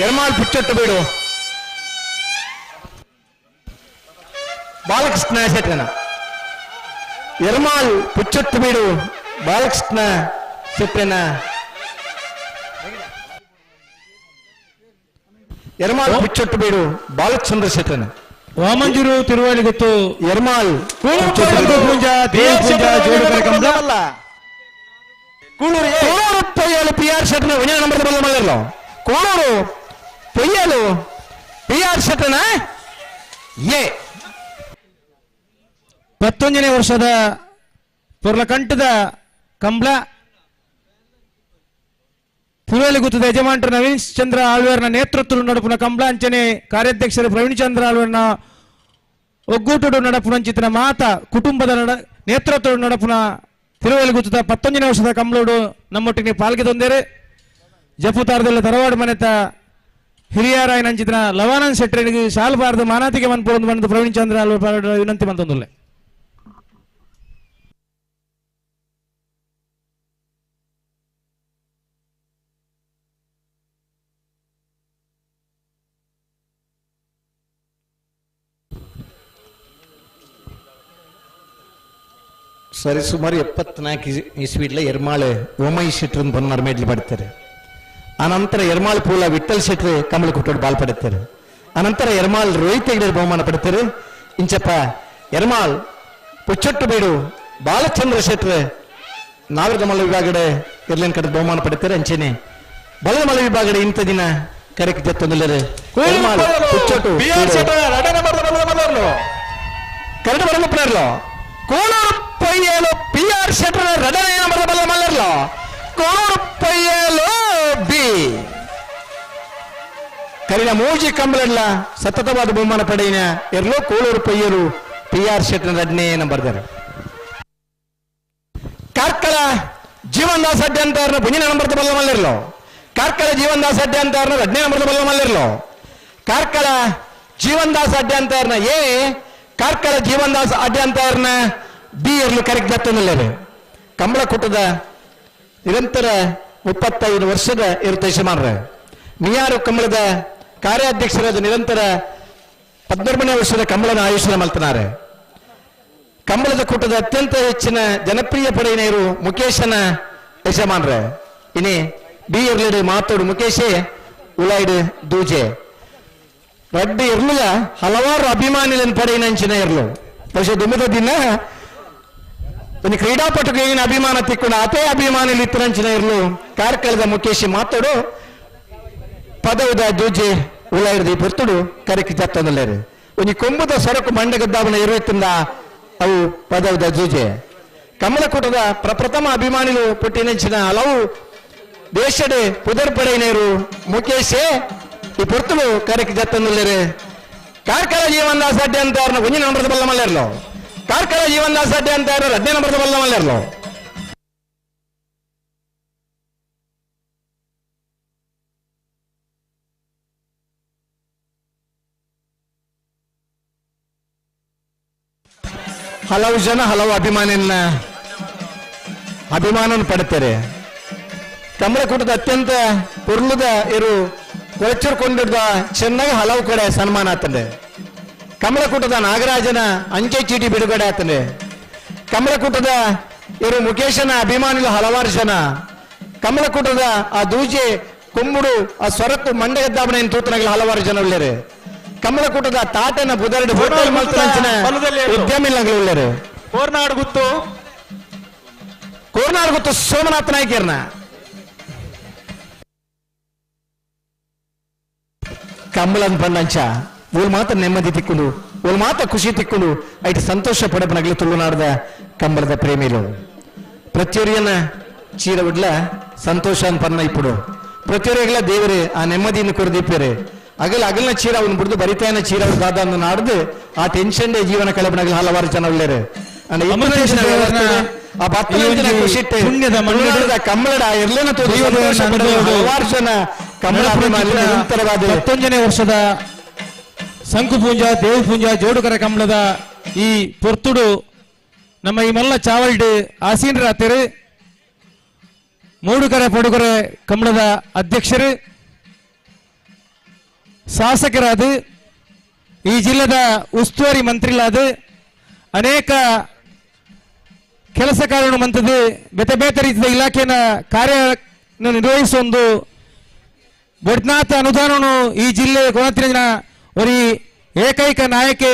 ಎರ್ಮಾಲ್ ಪುಚ್ಚೊಟ್ಟು ಬೀಡು ಬಾಲಕೃಷ್ಣ ಶೆಟ್ಟನ. ಎರ್ಮಾಲ್ ಪುಚ್ಚೊಟ್ಟು ಬೀಡು ಬಾಲಕೃಷ್ಣ ಶೆಟ್ಟನ. ಎರ್ಮಾಲ್ ಪುಚ್ಚೊಟ್ಟು ಬೀಡು ಬಾಲಚಂದ್ರ ಶೆಟ್ಟನ. ವಾಮಂಜೂರು ತಿರುವಳಿಗುತ್ತು ಎರ್ಮಾಲ್ ಪೂಂಜಾ ದೇವ ಪೂಂಜಾ ಜೋಡುಕರೆ ಕಂಬಳ. ಕೂಳೂರು ಪೊಯ್ಯಲು ಪಿ ಆರ್ ಶೆಟ್ಟನ ಒಂಜನೇ ನಂಬರ್ ಬಲ್ಲ ಮಲ್ಲರ್ಲೋ. ಕೂಳೂರು ಪೊಯ್ಯಲು ಪಿ ಆರ್ ಶೆಟ್ಟನ ಎ. 11ನೇ ವರ್ಷದ ಪೊರ್ಲಕಂಠದ ಕಂಬಳ ತಿರುವಳಿಗುತ್ತದ ಯಜಮಾನರು ನವೀನ್ ಚಂದ್ರ ಆಳ್ವೇರ್ನ ನೇತೃತ್ವ ನಡಪುನ ಕಂಬಳ ಅಂಚನೆ ಕಾರ್ಯಾಧ್ಯಕ್ಷರು ಪ್ರವೀಣ್ ಚಂದ್ರ ಆಳ್ವೇರ್ನ ಒಗ್ಗೂಟುಡು ನಡಪುನಂಚಿತನ ಮಾತ ಕುಟುಂಬದ ನೇತೃತ್ವ ನಡಪುನ ತಿರುವಳಿಗುತ್ತದ 11ನೇ ವರ್ಷದ ಕಂಬಳೋಡು ನಮ್ಮೊಟ್ಟಿಗೆ ಪಾಲ್ಗೆ ತೊಂದರೆ ಜಪುತಾರದಲ್ಲ ತರವಾಡು ಮನೆತ ಹಿರಿಯರಾಯನಂಚಿತನ ಲವಾನಂದ್ ಶೆಟ್ಟರಿಗೆ ಶಾಲ್ಬಾರ್ದು ಮಾನಾತಿಗೆ ಮನ್ಪುರೊಂದು ಬಂದು ಪ್ರವೀಣ್ ಚಂದ್ರ ಆಳ್ವೇರ್ ವಿನಂತಿ ಮಂತೊಂದುಲ್ಲೆ. ಸರಿ ಸುಮಾರು 74 ಇಸ್ವಿಡ್ಲ ಎರ್ಮಾಳು ಓಮೈ ಶೆಟ್ರನ್ ಬೊನ್ನಾರ್ ಮೇಡ್ಲಿ ಪಡ್ತಾರೆ. ಅನಂತರ ಎರ್ಮಾಳ್ ಪೂಲ ವಿಠಲ್ ಶೆಟ್ರು ಕಮಲ ಕುಟ್ಟೋಡು ಬಾಲ್ ಪಡುತ್ತಾರೆ. ಅನಂತರ ಎರ್ಮಾಳ್ ರೋಹಿತ್ ಹೆಗ್ಡೆ ಬಹುಮಾನ ಪಡುತ್ತಾರೆ. ಇಂಚಪ್ಪ ಎರ್ಮಾಳ್ ಪುಚ್ಚೊಟ್ಟು ಬೀಡು ಬಾಲಚಂದ್ರ ಶೆಟ್ರು ನಾಗರದ ಮಲ್ಲ ವಿಭಾಗಡೆ ಎರ್ಲೇನ್ ಕಡೆ ಬಹುಮಾನ ಪಡುತ್ತಾರೆ. ಅಂಚೆನೆ ಬಲದ ಮಲ್ಲ ವಿಭಾಗಡೆ ಇಂಥ ದಿನ ಕರೆಕ್ ಜತ್ತೊಂದಿಲ್ಲರೆ ಎರ್ಮಾಳ್ ಪುಚ್ಚೊಟ್ಟು ಕರಡು ಬರಲು ಕೋಳೂರು ಪೊಯ್ಯಲು ಪಿ ಆರ್ ಶೆಟ್ಟರ್ ರಡನೆ ನಂಬರ್ ಬಲ್ಲ ಮಲ್ಲರ್ಲೋ. ಕೋಳೂರು ಪೊಯ್ಯಲು ಬಿ ಕರಿನ ಮೂಜಿ ಕಂಬಳಲ್ಲ ಸತತವಾದ ಬಹುಮಾನ ಪಡೆಯಿನ ಎರ್ಲೋ ಕೋಳೂರು ಪೊಯ್ಯಲು ಪಿ ಆರ್ ಶೆಟ್ಟರ್ ರಡನೆ ನಂಬರ್ದಾರೆ. ಕಾರ್ಕಳ ಜೀವನ್ ದಾಸ್ ಅಡ್ಡೆ ಅಂತ ಬುಂಜಿನ ನಂಬರ್ ಬಲ್ಲ ಮಲ್ಲಿರ್ಲೋ. ಕಾರ್ಕಳ ಜೀವನ್ ದಾಸ್ ಅಡ್ಡೆ ಅಂತ ರಡ್ನೇ ನಂಬರ್ ಬಲ್ಲ ಮಲ್ಲಿರ್ಲೋ. ಕಾರ್ಕಳ ಜೀವನ್ ದಾಸ್ ಅಡ್ಡೆ ಅಂತ ಎ ಕಾರ್ಕಳ ಜೀವನ್ ದಾಸ್ ಅಡ್ಡೆ ಅಂತ ಬಿ ಎರ್ಲು ಕರೆಕ್ಟ್ ಜತ್ತೊಂದಿಲ್ಲರು. ಕಂಬಳಕೂಟದ ನಿರಂತರ 35 ವರ್ಷದ ಇರುತ್ತೆ ಯಜಮಾನ್ರ ಮಿಯಾರು ಕಂಬಳದ ಕಾರ್ಯಾಧ್ಯಕ್ಷರಾದ ನಿರಂತರ 13ನೇ ವರ್ಷದ ಕಂಬಳನ ಆಯುಷ್ಯ ಮಲ್ತನಾರೆ. ಕಂಬಳದ ಕೂಟದ ಅತ್ಯಂತ ಹೆಚ್ಚಿನ ಜನಪ್ರಿಯ ಪಡೆಯನೇರು ಮುಖೇಶನ ಯಜಮಾನ್ರ. ಇನಿ ಬಿ ಎರ್ಲಿಡು ಮಾತೋಡು ಮುಖೇಶೇ ಉಲಾಯ್ಡು ದೂಜೆ ರಡ್ಡು ಎರ್ಲುಲ ಹಲವಾರು ಅಭಿಮಾನಿಗಳನ್ನು ಪಡೆಯಿನಂಚಿನ ಎರ್ಲು. ಬಹುಶಃ ದುಮ್ಮಿದ ದಿನ ಒಂದು ಕ್ರೀಡಾಪಟುಗೆ ಏನ ಅಭಿಮಾನ ತಿಕ್ಕೊಂಡು ಅತೇ ಅಭಿಮಾನಿಲಿ ಇತ್ತರಂಚಿನ ಇರ್ಲು ಕಾರ್ಕಳದ ಮುಖೇಶಿ ಮಾತಾಡು ಪದವುದ ದೂಜೆ ಉಲಾಯಿರ್ದಿ ಪೊರ್ತುಡು ಕರೆಕ್ ಜತ್ತೊಂದಲ್ಲೇರು. ಒಂಜಿ ಕೊಂಬುದ ಸೊರಕು ಮಂಡಗದ್ದಾವನ ಇರುತ್ತಿಂದ ಅವು ಪದವುದ ಜೂಜೆ. ಕಮಲಕೂಟದ ಪ್ರಪ್ರಥಮ ಅಭಿಮಾನಿಲು ಪುಟ್ಟಿನಂಚಿನ ಹಲವು ದೇಶದ ಪುದರ್ ಪಡೆಯಿನರು ಮುಖೇಶೇ ಈ ಪೊರ್ತುಡು ಕರೆಕ್ ಜತ್ತೊಂದಲ್ಲೇರು. ಕಾರ್ಕಳ ಜೀವನ್ ದಾಸ್ ಅಡ್ಡೆ ಅಂತ ಒಂಜಿ ನಂಬರದ ಬಲ್ಲ ಮಲ್ಲೇರ್ಲೋ. ಕಾರ್ಕಳ ಜೀವನ್ ದಾಸ್ ಅಡ್ಡೆ ಅಂತ 2ನೇ ನಂಬರದ ಬಲ್ಲ ಮಲ್ಲೇರ್ಲೋ. ಹಲವು ಜನ ಹಲವು ಅಭಿಮಾನಿಯನ್ನ ಅಭಿಮಾನವನ್ನು ಪಡುತ್ತಾರೆ. ಕಮಲಕೂಟದ ಅತ್ಯಂತ ಪುರ್ಲದ ಇರು ಕೊಳಚೂರು ಕೊಂಡಿದ್ದ ಚೆನ್ನಾಗಿ ಹಲವು ಕಡೆ ಸನ್ಮಾನ ಆತಂದೆ. ಕಮಲಕೂಟದ ನಾಗರಾಜನ ಅಂಚೆ ಚೀಟಿ ಬಿಡುಗಡೆ ಆತಂದೆ. ಕಮಲಕೂಟದ ಇರು ಮುಖೇಶನ ಅಭಿಮಾನಿಗಳು ಹಲವಾರು ಜನ. ಕಮಲಕೂಟದ ಆ ದೂಜೆ ಕೊಂಬುಡು ಆ ಸೊರಕು ಮಂಡಗದ್ದಾಬನ ತೂತನಾಗಲಿ ಹಲವಾರು ಜನ ಉಳ್ಳೇರು. ಕಮಲಕೂಟದ ತಾಟನ ಬುದರಡು ಹೋಟೆಲ್ ಮಲ್ತನಂಚಿನ ಉದ್ಯಮಿಗಳು ಉಳ್ಳೇರು. ಕೋರ್ನಾಡು ಗುತ್ತು ಕೋರ್ನಾಡು ಗುತ್ತು ಸೋಮನಾಥ ನಾಯ್ಕರ್ನ ಕಂಬಳನ್ ಬಂದಂಚ ಓಲ್ ಮಾತ ನೆಮ್ಮದಿ ತಿಕ್ಕುಲು, ಓಲ್ ಮಾತ ಖುಷಿ ತಿಕ್ಕುಲು, ಐಟ್ ಸಂತೋಷ ಪಡಪನಗಲು ತುಳುನಾಡದ ಕಂಬಳದ ಪ್ರೇಮಿಲು. ಪ್ರತಿಯೊರಿಯನ ಚೀರ ಉಡ್ಲ ಸಂತೋಷ ಪನ್ನ ಇಪ್ಪುಡು ಪ್ರತಿಯೊರಿಗಳ ದೇವರೇ ಆ ನೆಮ್ಮದಿಯನ್ನು ಕೊರದಿಪ್ಪೇರೆ. ಅಗಲ ಅಗಲ್ನ ಚೀರ ಅವನು ಬಿಡ್ದು ಬರಿತಾಯನ ಚೀರ ಅವ್ರು ದಾದ ಅನ್ನು ನಾಡ್ದು ಆ ಟೆನ್ಷನ್ ಜೀವನ ಕಳಪನಗಲು ಹಲವಾರು ಜನ ಉಳ್ಳೇರು. ಆ ಭಕ್ತ ಕಮ್ಮಳಡ ಎರ್ಲೇನ ಹಲವಾರು ಜನ ಕಮಲ ನಿರಂತರವಾದ 11ನೇ ವರ್ಷದ ಶಂಕು ಪೂಂಜಾ ದೇವ ಪೂಂಜಾ ಜೋಡುಕರ ಕಂಬಳದ ಈ ಪೊರ್ತುಡು ನಮ್ಮ ಈ ಮಲ್ಲ ಚಾವಲ್ಡ್ ಆಸೀನರಾತರು ಮೂಡುಕರೆ ಪಡುಕರೆ ಕಂಬಳದ ಅಧ್ಯಕ್ಷರು ಶಾಸಕರಾದ ಈ ಜಿಲ್ಲೆದ ಉಸ್ತುವಾರಿ ಮಂತ್ರಿಲಾದ ಅನೇಕ ಕೆಲಸ ಕಾರ್ಯವನ್ನು ಮಂತದ್ದು ಬೇತೆ ಬೇತೆ ರೀತಿಯ ಇಲಾಖೆಯ ಕಾರ್ಯ ನಿರ್ವಹಿಸುವ ಬೊಡ್ನಾಥ ಅನುದಾನವನ್ನು ಈ ಜಿಲ್ಲೆ ಕೊಣತಿನ ಒರಿ ಏಕೈಕ ನಾಯಕೆ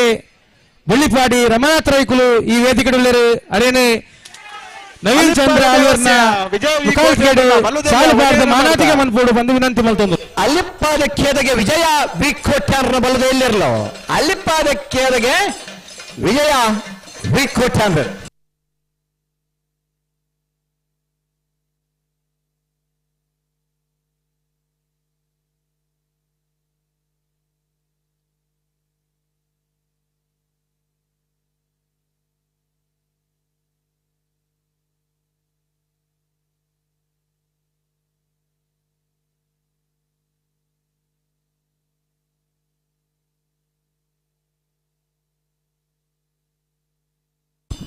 ಬೊಳ್ಳಿಪಾಡಿ ರಮನಾಥ ರೈಕುಲು ಈ ವೇದಿಕೆಡುಳ್ಳರು ಅರೇನೆ ನವೀನ್ ಚಂದ್ರ ಆಳ್ವರ್ನ ಸಾಲುಬಾರದ ಮಾನಾತಿಗೆ ಮನ್ಪೋಡು ಬಂದು ವಿನಂತಿ ಮಲ್ತೊಂದು. ಅಲ್ಲಿಪ್ಪಾದ ಖೇದಗೆ ವಿಜಯ ವಿ ಕೋಟ್ಯಾನ್ರ ಬಲದ ಎಲ್ಲಿರಲು ಅಲ್ಲಿಪ್ಪಾದ ಖೇದಗೆ ವಿಜಯ ವಿ ಕೋಟ್ಯಾನ್ರ.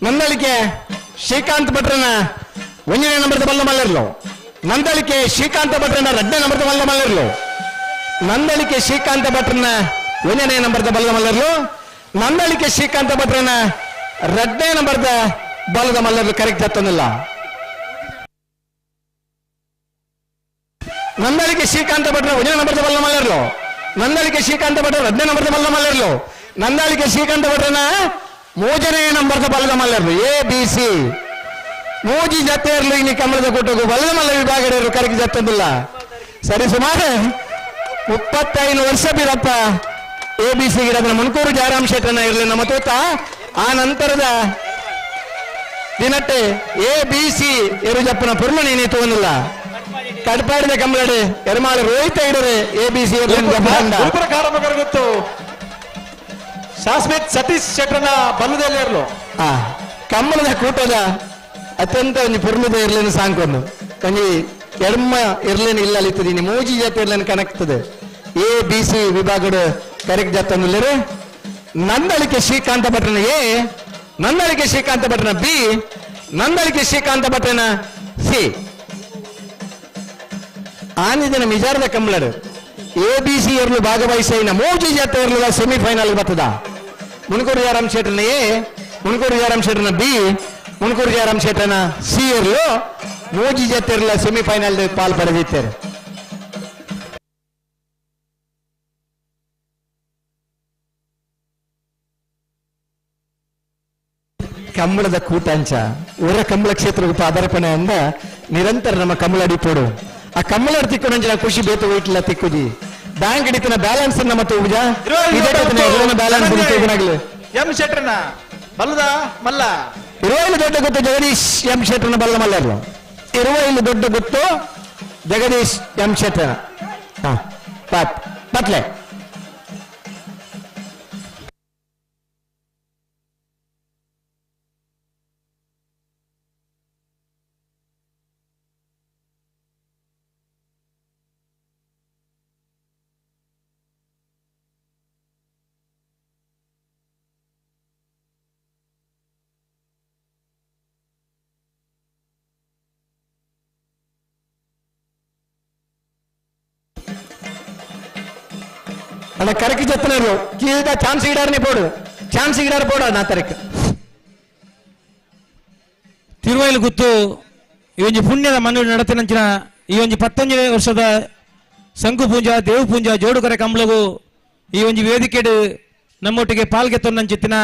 ನಂದಳಿಕೆ ಶ್ರೀಕಾಂತ್ ಭಟ್ರನ ಒಂದನೇ ನಂಬರ್ದ ಬಲ್ಲ ಮಲ್ಲರ್ಲು, ನಂದಳಿಕೆ ಶ್ರೀಕಾಂತ ಭಟ್ರನ ಎರಡನೇ ನಂಬರ್ದ ಬಲ್ಲ ಮಲ್ಲರ್ಲು, ನಂದಳಿಕೆ ಶ್ರೀಕಾಂತ ಭಟ್ರನ ಒಂದನೇ ನಂಬರ್ದ ಬಲ್ಲ ಮಲ್ಲರ್ಲು, ನಂದಳಿಕೆ ಶ್ರೀಕಾಂತ ಭಟ್ರನ ಎರಡನೇ ನಂಬರ್ದ ಬಲದ ಮಲ್ಲರ್ಲು ಕರೆಕ್ಟ್ ಹತ್ತೊಂದಿಲ್ಲ. ನಂದಳಿಕೆ ಶ್ರೀಕಾಂತ ಭಟ್ರ ಒಂದನೇ ನಂಬರ್ದ ಬಲ್ಲ ಮಲ್ಲರ್ಲು, ನಂದಳಿಕೆ ಶ್ರೀಕಾಂತ ಭಟ್ರ ಎರಡನೇ ನಂಬರ್ದ ಬಲ್ಲ ಮಲ್ಲರ್ಲು, ನಂದಳಿಕೆ ಶ್ರೀಕಾಂತ ಭಟ್ರನ ಮೂಜನೇ ನಂಬರ್ದ ಬಲದ ಮಲ್ಲರ್ಲು ಎ ಬಿ ಸಿ ಮೂಜಿ ಜತೆಯರ್ಲು ಇನ್ನು ಕಮಲದ ಕೂಟಕ್ಕೂ ಬಲದ ಮಲ್ಲ ವಿಭಾಗರು ಕರಗಿ ಜತ್ತೊಂದಿಲ್ಲ. ಸರಿ ಸುಮಾರು 35 ವರ್ಷ ಬೀರಪ್ಪ ಎ ಬಿ ಸಿ ಗಿಡದ ಮುನ್ಕೂರು ಜಯರಾಮ್ ಶೆಟ್ಟನ ಇರಲಿ ನಮ್ಮ ತೂತ. ಆ ನಂತರದ ದಿನಟ್ಟೆ ಎ ಬಿ ಸಿ ಎರುಜಪ್ಪನ ಪುರ್ಣ ನೀನು ತೋನಿಲ್ಲ. ಕಡ್ಪಾಡಿದ ಕಮಲಡೆ ಎರ್ಮಾಳು ರೋಹಿತ ಇಡರೆ ಎ ಬಿ ಸಿ ಗೊತ್ತು ಶಾಸ್ಮಿತ್ ಸತೀಶ್ ಶೆಟ್ಟರ್ನ ಬಲ್ಲದಲ್ಲಿರಲು. ಕಮ್ಮಲದ ಕೂಟದ ಅತ್ಯಂತ ಒಂದು ಪುರ್ಲದ ಇರ್ಲೇನು ಸಾಂಕೊಂದು ಕಂಜಿ ಎಡ್ಮ ಇರ್ಲೇನು ಇಲ್ಲ ಅಲ್ಲಿತ್ತದೀನಿ ಮೂಜಿ ಜಾತಿ ಇರ್ಲೇನು ಕನಕ್ತದೆ ಎ ಬಿ ಸಿ ವಿಭಾಗದ ಕರೆಕ್ಟ್ ಜಾತ ಅಂದಿಲ್ಲರೆ. ನಂದಳಿಕೆ ಶ್ರೀಕಾಂತ ಭಟ್ರನ ಎ, ನಂದಳಿಕೆ ಶ್ರೀಕಾಂತ ಭಟ್ರನ ಬಿ, ನಂದಳಿಕೆ ಶ್ರೀಕಾಂತ ಭಟ್ರನ ಸಿ. ಆನಿದಿನ ಮಿಜಾರದ ಕಮ್ಮಲಡು ಎ ಬಿ ಸಿ ಎರ್ಲು ಭಾಗವಹಿಸಿನ ಮೂಜಿ ಜಾತಿ ಎರ್ಲು ಸೆಮಿಫೈನಲ್ ಬರ್ತದ. ಮುನ್ಕೂರು ಜಯರಾಮ್ ಶೆಟ್ಟರ್ನ ಎ, ಮುನ್ಕೂರು ಜಯರಾಮ್ ಶೆಟ್ಟರ್ನ ಬಿ, ಮುನ್ಕೂರು ಜಯರಾಮ್ ಶೆಟ್ಟರ್ನ ಸಿ ಎರ್ಲು ಮೂಜಿ ಜಾತಿ ಎರ್ಲ ಸೆಮಿಫೈನಲ್ ಪಾಲ್ ಪಡೆದಿದ್ದಾರೆ. ಕಂಬಳದ ಕೂಟಂಚ ಊರ ಕಂಬಳ ಕ್ಷೇತ್ರಕ್ಕೆ ಪಾದಾರ್ಪಣೆ ಅಂದ ನಿರಂತರ ನಮ್ಮ ಕಂಬಳ ಅಡಿಪೋಡು. ಆ ಕಂಬಳ ತಿಕ್ಕೊಂಡ ಖುಷಿ ಬೇತು ವೈಟ್ಲ ತಿಕ್ಕುಜಿ ಬ್ಯಾಂಕ್ ಹಿಡಿತನ ಬ್ಯಾಲೆನ್ಸ್ ನಮ್ಮ ತೂಜ ಬ್ಯಾಲೆನ್ಸ್ ಎಂ ಶೆಟ್ಟರ್ನ ಬಲ್ಲದ ಮಲ್ಲ ಇರುವೈಲು ದೊಡ್ಡ ಗೊತ್ತು ಜಗದೀಶ್ ಎಂ ಶೆಟ್ಟರ್ನ ಬಲ್ಲ ಮಲ್ಲರ್ಲು. ಇರುವೈಲು ದೊಡ್ಡ ಗೊತ್ತು ಜಗದೀಶ್ ಎಂ ಶೆಟ್ಟರ್ನ ಪತ್ಲೆ. ಅಣ್ಣ ಕರಕಿ ಜತ್ತನರು ಕೀದ ಚಾನ್ಸ್ ಗಿಡಾರನೇ ಪೋಡು, ಚಾನ್ಸ್ ಗಿಡಾರ ಪೋಡು ನಾ ತರಕ್ಕೆ. ತಿರುವೈಲು ಗುತ್ತು ಈ ಒಂಜಿ ಪುಣ್ಯದ ಮಣ್ಣು ನಡತಿನಂಚಿನ ಈ ಒಂಜಿ 19 ವರ್ಷದ ಶಂಕು ಪೂಂಜಾ ದೇವು ಪೂಂಜಾ ಜೋಡುಕರೆ ಕಂಬಳಗು ಈ ಒಂಜಿ ವೇದಿಕೆಡು ನಮ್ಮೊಟ್ಟಿಗೆ ಪಾಲ್ಗೆ ತೊಂದಂಚಿತ್ತಿನ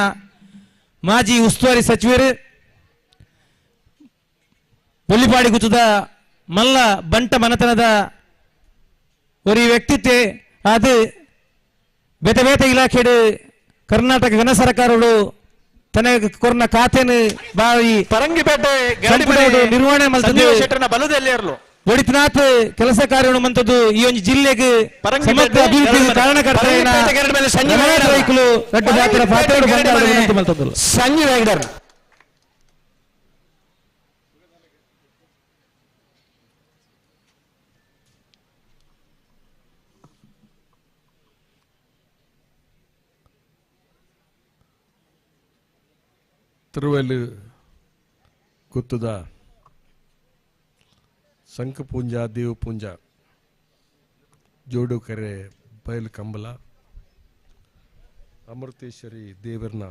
ಮಾಜಿ ಉಸ್ತುವಾರಿ ಸಚಿವರು ಬೊಳ್ಳಿಪಾಡಿ ಗುತ್ತದ ಮಲ್ಲ ಬಂಟ ಮನತನದ ಒರಿ ವ್ಯಕ್ತಿತ್ವ ಅದು ಬೇತೆ ಬೇತೆ ಇಲಾಖೆಡು ಕರ್ನಾಟಕ ಘನ ಸರ್ಕಾರಗಳು ತನ್ನ ಕೊರ್ನ ಖಾತೆನು ಬಾರಿ ಪರಂಗಿಪೇಟೆ ನಿರ್ವಹಣೆ ಮಲ್ತದ್ದು ಬಲದಲ್ಲಿರಲು ಒಡಿತನಾಥ್ ಕೆಲಸ ಕಾರ್ಯವನ್ನು ಮಂತದ್ದು ಈ ಒಂದು ಜಿಲ್ಲೆಗೆ ಸಮಗ್ರ ಅಭಿವೃದ್ಧಿ ಕಾರಣಕರ್ತ ರೈಕುಲು ದೊಡ್ಡ ಜಾತಿಯ ಪಾತ್ರಗಳು ಬಂದ ಮಲ್ತದ್ದು ಸಂಜೀವ್ ಹೆಗ್ಡರ್. ತಿರುವೆಲು ಗುತ್ತದ ಶಂಖಪೂಂಜ ದೇವಪೂಂಜ ಜೋಡುಕೆರೆ ಬಯಲು ಕಂಬಳ ಅಮೃತೇಶ್ವರಿ ದೇವರನ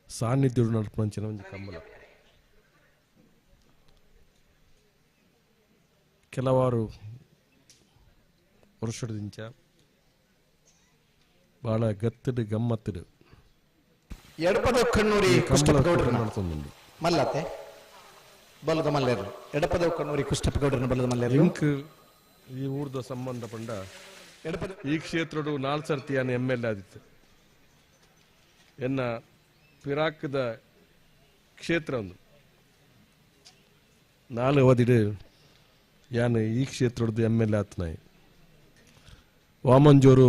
ಸಾನ್ನಿಧ್ಯ ನಡಪಂಚಿನ ಒಂಜಿ ಕಂಬಳ. ಕೆಲವಾರು ವರ್ಷದಿಂಚ ಭಾಳ ಗತ್ತಿಡು ಗಮ್ಮತ್ತಿಡು ಎಡಪದ ಕಣ್ಣೂರಿ ಕಂಬಳ ಗೌಡ್ರನ ನಡ್ತೊಂದುಂಡು. ಮಲ್ಲತೆ ಬಲದ ಮಲ್ಲೇರು ಎಡಪದ ಕಣ್ಣೂರಿ ಕುಷ್ಟಪ್ಪ ಗೌಡ್ರನ ಬಲದ ಮಲ್ಲೇರು ಇಂಕ್ ಈ ಊರ್ದ ಸಂಬಂಧ ಪಂಡ ಈ ಕ್ಷೇತ್ರಡು 4 ಸರ್ತಿ ಯಾನ್ ಎಮ್ ಎಲ್ ಎ ಆದಿತ್ತು. ಎನ್ನ ಪಿರಾಕದ ಕ್ಷೇತ್ರ ಒಂದು 4 ಅವಧಿಡು ಯಾನ್ ಈ ಕ್ಷೇತ್ರದ ಎಮ್ ಎಲ್ ಎ ಆತ್ನಾಯಿ. ವಾಮಂಜೂರು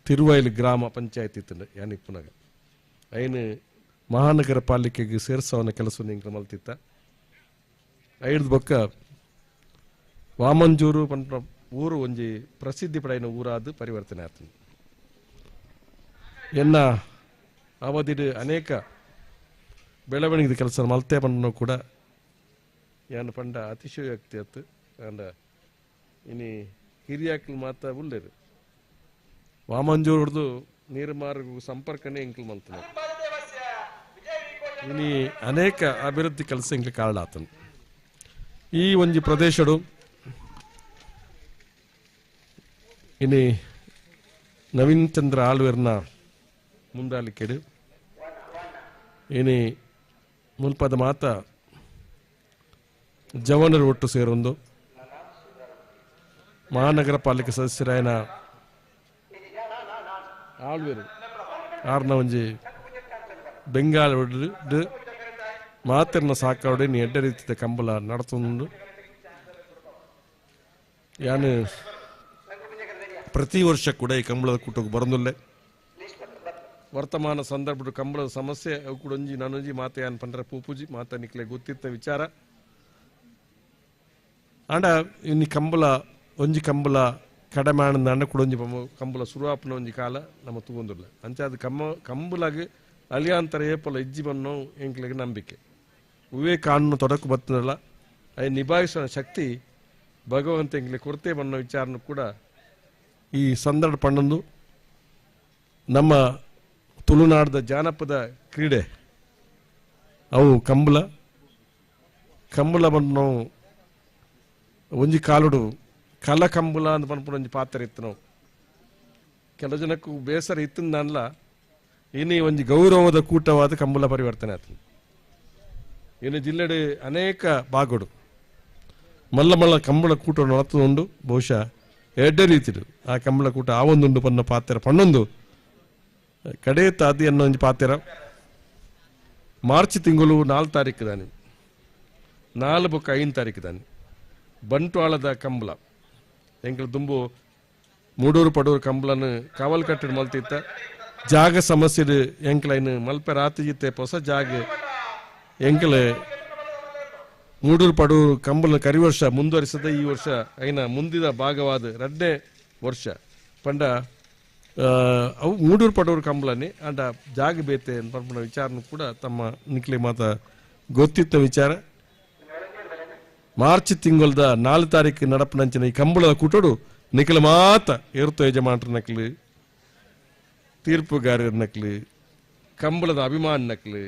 ತಿರುವೈಲ್ ಗ್ರಾಮ ಪಂಚಾಯತ್ ಇತ್ತು ಯಾನ್ ಇಪ್ಪುನಾಗ. ಐನು ಮಹಾನಗರ ಪಾಲಿಕೆಗೆ ಸೇರ್ಸವನ ಕೆಲಸ ಇಂಕ್ಲ ಮಲ್ತಿತ್ತ. ಐದು ಬೊಕ್ಕ ವಾಮಂಜೂರು ಪನ್ಪುನ ಊರು ಒಂಜಿ ಪ್ರಸಿದ್ಧಿ ಪಡೆಯಿನ ಊರಾದ ಪರಿವರ್ತನೆ ಆತನು. ಎನ್ನ ಅವಧಿಡು ಅನೇಕ ಬೆಳವಣಿಗೆ ಕೆಲಸ ಮಲ್ತೆ ಪಣ್ಣು ಕೂಡ ಯಾನ್ ಪಂಡ ಅತಿಶಯೋಕ್ತಿ ಅತ್ತು. ಅಂಡ ಇನಿ ಹಿರಿಯಾಕ್ಲು ಮಾತ ಉಲ್ಲೇರು ವಾಮಂಜೂರ್ದು ನೀರು ಮಾರ್ಗ ಸಂಪರ್ಕನೇ ಇಂಕ್ಲು ಮಲ್ತನ. ಇನಿ ಅನೇಕ ಅಭಿವೃದ್ಧಿ ಕೆಲಸ ಇಂಕ್ಲು ಕಾರಣ ಆತನು. ಈ ಒಂಜಿ ಪ್ರದೇಶಡು ಇನಿ ನವೀನ್ ಚಂದ್ರ ಆಳ್ವೇರ್ನ ಮುಂದಾಲಿಕೆಡು ಇನಿ ಮುಲ್ಪದ ಮಾತ ಜವನರು ಒಟ್ಟು ಸೇರೊಂದು ಮಹಾನಗರ ಪಾಲಿಕೆ ಸದಸ್ಯರಾಯನ ಆಳ್ವೇರು ಆರ್ನ ಒಂಜಿ ಬೆಂಗಾಲ್ ಮಾತಿರ್ನ ಸಾಕಾವಡೆ ನೀ ಎಡ್ಡ ರೀತಿಯ ಕಂಬಳ ನಡತೊಂದು. ಯಾನು ಪ್ರತಿ ವರ್ಷ ಕೂಡ ಈ ಕಂಬಳದ ಕೂಟಕ್ಕೆ ಬರಂದುಲ್ಲೆ. ವರ್ತಮಾನ ಸಂದರ್ಭದ ಕಂಬಳದ ಸಮಸ್ಯೆ ಅವು ಕೂಡ ಒಂಜಿ ನಾನೊಂಜಿ ಮಾತೆ ಯಾನ್ ಪಂಡ್ರೆ ಪೂಪೂಜಿ ಮಾತ ನಿಕ್ಲೆ ಗೊತ್ತಿತ್ತ ವಿಚಾರ. ಆಂಡ ಇನ್ನು ಕಂಬಳ ಒಂಜಿ ಕಂಬಳ ಕಡಿಮೆ ಆನಂದ ಕೂಡ ಒಂಜಿ ಕಂಬಳ ಶುರುವಾಪನ ಒಂಜಿ ಕಾಲ ನಮ್ಮ ತೂಗೊಂದುಲ್ಲ. ಅಂಚ ಅದು ಕಂಬಳಗೆ ಅಲಿಯಾಂತರ ಏಪಲ ಇಜ್ಜಿ ಬನ್ನೋ ಎಂಕ್ಲೆಗೆ ನಂಬಿಕೆ. ಹೂವೇ ಕಾನೂನು ತೊಡಕು ಬರ್ತದಲ್ಲ ಅಯ್ಯ ನಿಭಾಯಿಸೋ ಶಕ್ತಿ ಭಗವಂತ ಎಂಕ್ಲೆ ಕೊರತೆ ಬನ್ನೋ ವಿಚಾರನೂ ಕೂಡ ಈ ಸಂದರ್ಭ ಪಣ್ಣಂದು ನಮ್ಮ ತುಳುನಾಡದ ಜಾನಪದ ಕ್ರೀಡೆ ಅವು ಕಂಬಳ. ಕಂಬಳ ಬಣ್ಣು ಒಂಜಿ ಕಾಲುಡು ಕಲ ಕಂಬಳ ಅಂತ ಪನ್ಪುನ ಒಂಜಿ ಪಾತ್ರ ಇತ್ತು. ನಾವು ಕೆಲ ಜನಕ್ಕೂ ಬೇಸರ ಇತ್ತಿಂದಲ್ಲ ಇನ್ನು ಒಂಜಿ ಗೌರವದ ಕೂಟವಾದ ಕಂಬಳ ಪರಿವರ್ತನೆ ಆಯ್ತು. ಇನ್ನು ಜಿಲ್ಲೆಡೆ ಅನೇಕ ಭಾಗಡು ಮಲ್ಲ ಮಲ್ಲ ಕಂಬಳ ಕೂಟ ನಡತುಂಡು. ಬಹುಶಃ ಎಡ್ಡೆ ರೀತಿಡು ಆ ಕಂಬಳ ಕೂಟ ಆ ಒಂದುಂಡು ಪನ್ನ ಪಾತ್ರ ಪಣ್ಣೊಂದು ಕಡೆ ತಾದಿ ಅನ್ನೋ ಒಂಜಿ ಪಾತ್ರ. ಮಾರ್ಚ್ ತಿಂಗಳು 4 ತಾರೀಕು ದಾನಿ 4 ಬೊಕ್ಕ 5 ತಾರೀಕು ದಾನಿ ಬಂಟ್ವಾಳದ ಕಂಬಳ ಎಂಕಲ್ ದುಂಬು ಮೂಡೂರು ಪಡೂರು ಕಂಬಳನ್ನು ಕಾವಲ್ ಕಟ್ಟಡ ಮಲ್ತಿತ್ತ. ಜಾಗ ಸಮಸ್ಯೆ ಎಂಕಲೈನ್ ಮಲ್ಪೆ ರಾತ್ರಿ ಹೊಸ ಜಾಗ ಎಂಕಲ ಮೂಡೂರು ಪಡೂರು ಕಂಬಳ ಕರಿ ವರ್ಷ ಮುಂದುವರಿಸದ ಈ ವರ್ಷ ಐನ ಮುಂದಿನ ಭಾಗವಾದ 2ನೇ ವರ್ಷ ಪಂಡ ಅವು ಮೂಡೂರು ಪಡೂರು ಕಂಬಳನೆ ಅಂಡ ಜಾಗ ಬೇತೆ ಪರ್ಪಣ ವಿಚಾರನೂ ಕೂಡ ತಮ್ಮ ನಿಕ್ಲೆ ಮಾತ ಗೊತ್ತಿತ್ತ ವಿಚಾರ. ಮಾರ್ಚ್ ತಿಂಗಳದ 4 ತಾರೀಕು ನಡಪನಂಚಿನ ಈ ಕಂಬಳದ ಕೂಟಡು ನಿಖಲ ಮಾತ ಏರ್ತು ಯಜಮಾನ್ರ ನಕ್ಲು, ತೀರ್ಪುಗಾರರ ನಕ್ಲು, ಕಂಬಳದ ಅಭಿಮಾನ ನಕ್ಲು,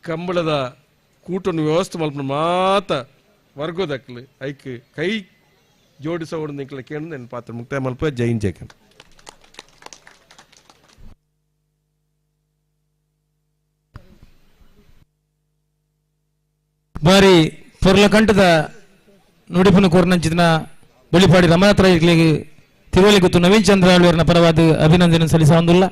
ಕಂಬಳದ ಕೂಟನ್ನು ವ್ಯವಸ್ಥೆ ಮಲ್ಪನ ಮಾತ ವರ್ಗೋದಕ್ಲು ಐಕ್ ಕೈ ಜೋಡಿಸೋಡು ನಿಕ್ಲ ಕೇಂದ್ರ ನನ್ನ ಪಾತ್ರ ಮುಕ್ತಾಯ ಮಲ್ಪ. ಜೈನ್ ಜೇಕನ್. ಬಾರಿ ಪೊರ್ಲಕಂಠದ ನುಡಿಪುನ ಕೋರ್ನಂಚಿನ ಬಳಿಪಾಡಿ ರಮನಾಥ ರೈಗಳಿಗೆ ತಿರುವಳಿ ಗೊತ್ತು ನವೀನ್ ಚಂದ್ರ ಆಳ್ವೇರ್ನ ಪರವಾದ ಅಭಿನಂದನೆ ಸಲ್ಲಿಸುವಂದುಲ್ಲ.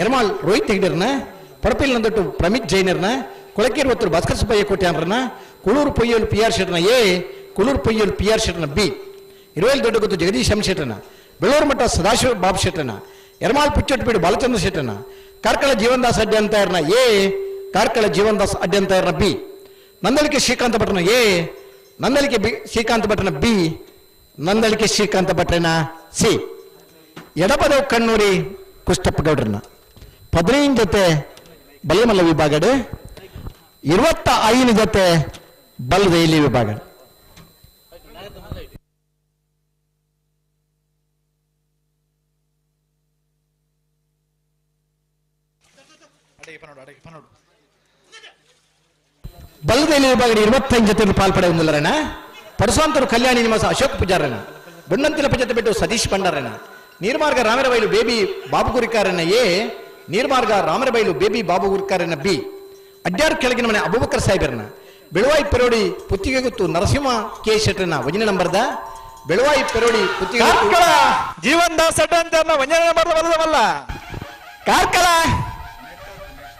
ಎರ್ಮಾಲ್ ರೋಹಿತ್ ಹೆಗ್ಡೆರ್ನ, ಪಡಪಿಲ್ ನಂದೊಟ್ಟು ಪ್ರಮಿತ್ ಜೈನರ್ನ, ಕೊಳಕೇರ್ ಒತ್ತರು ಭಾಸ್ಕರ್ ಸುಬ್ಬಯ್ಯ ಕೋಟ್ಯಾನ್ರನ್ನ, ಕುಳೂರು ಪೊಯ್ಯಲ್ ಪಿ ಆರ್ ಶೆಟ್ನ A, Kuloor Poyyal P R ಶೆಟ್ನ ಬಿ, ಇರುವೇಲ್ ದೊಡ್ಡ ಗೊತ್ತು ಜಗದೀಶ್ ಎಂ ಶೆಟ್ಟನ, ಬೆಳ್ಳೂರು ಮಠ ಸದಾಶಿವ ಬಾಬು ಶೆಟ್ಟನ, ಎರ್ಮಾಲ್ ಪುಚ್ಚೊಟ್ಟುಪೀಡು ಬಾಲಚಂದ್ರ ಶೆಟ್ಟನ, ಕಾರ್ಕಳ ಜೀವನ್ದಾಸ್ ಅಡ್ಯಂತಾಯರ್ನ ಎ, ಕಾರ್ಕಳ ಜೀವನ್ದಾಸ್ ಅಡ್ಯಂತಾಯರ್ನ ಬಿ, ನಂದಳಿಕೆ ಶ್ರೀಕಾಂತ ಭಟ್ರನ ಎ, ನಂದಳಿಕೆ ಬಿ ಶ್ರೀಕಾಂತ ಭಟ್ರನ ಬಿ, ನಂದಳಿಕೆ ಶ್ರೀಕಾಂತ ಭಟ್ರನ ಸಿ, ಎಡಪದವು ಕಣ್ಣೂರಿ ಕುಷ್ಟಪ್ಪ ಗೌಡ್ರನ್ನ 15 ಜೊತೆ ಬಲ್ಲಮಲ್ಲ ವಿಭಾಗಡು, 25 ಜೊತೆ ಬಲ್ವೇಲಿ ವಿಭಾಗ. ಬಲ್ವೇಲಿ ವಿಭಾಗ 25 ಜೊತೆ ಪಾಲ್ಪಡೆಯುವುದಿಲ್ಲರಣ. ಪರಶುರಾಂತರು ಕಲ್ಯಾಣಿ ನಿವಾಸ ಅಶೋಕ್ ಪೂಜಾರನ, ಬೊಣ್ಣಂತಿಲ ಪಂಚಾಯತ್ ಬೆಟ್ಟು ಸತೀಶ್ ಭಂಡಾರನ, ನೀರ್ಮಾರ್ಗ ರಾಮರಬೈಲು ಬೇಬಿ ಬಾಬು ಗುರಿಕಾರನ ಎ, ನೀರ್ಮಾರ್ಗ ರಾಮರಬೈಲು ಬೇಬಿ ಬಾಬು ಗುರಿಕಾರನ ಬಿ, ಅಡ್ಯಾರ್ ಕೆಳಗಿನ ಮನೆ ಅಬೂಬಕರ್ ಸಾಹೇಬರನ, ಬೆಳವಾಯಿ ಪೆರೋಡಿ ಪುತ್ತಿಗೆ ಗುತ್ತು ನರಸಿಂಹ ಕೆ ಶೆಟ್ಟರ್ನ ವಜನ ನಂಬರ್ದ, ಬೆಳವಾಯಿ ಪೆರೋಡಿ ಪುತ್ತಿಗೆ ಜೀವನ್ ದಾಸ್ ವಂಜನ ನಂಬರ್ ಬಲ್ಲದವಲ್ಲ. ಕಾರ್ಕಳ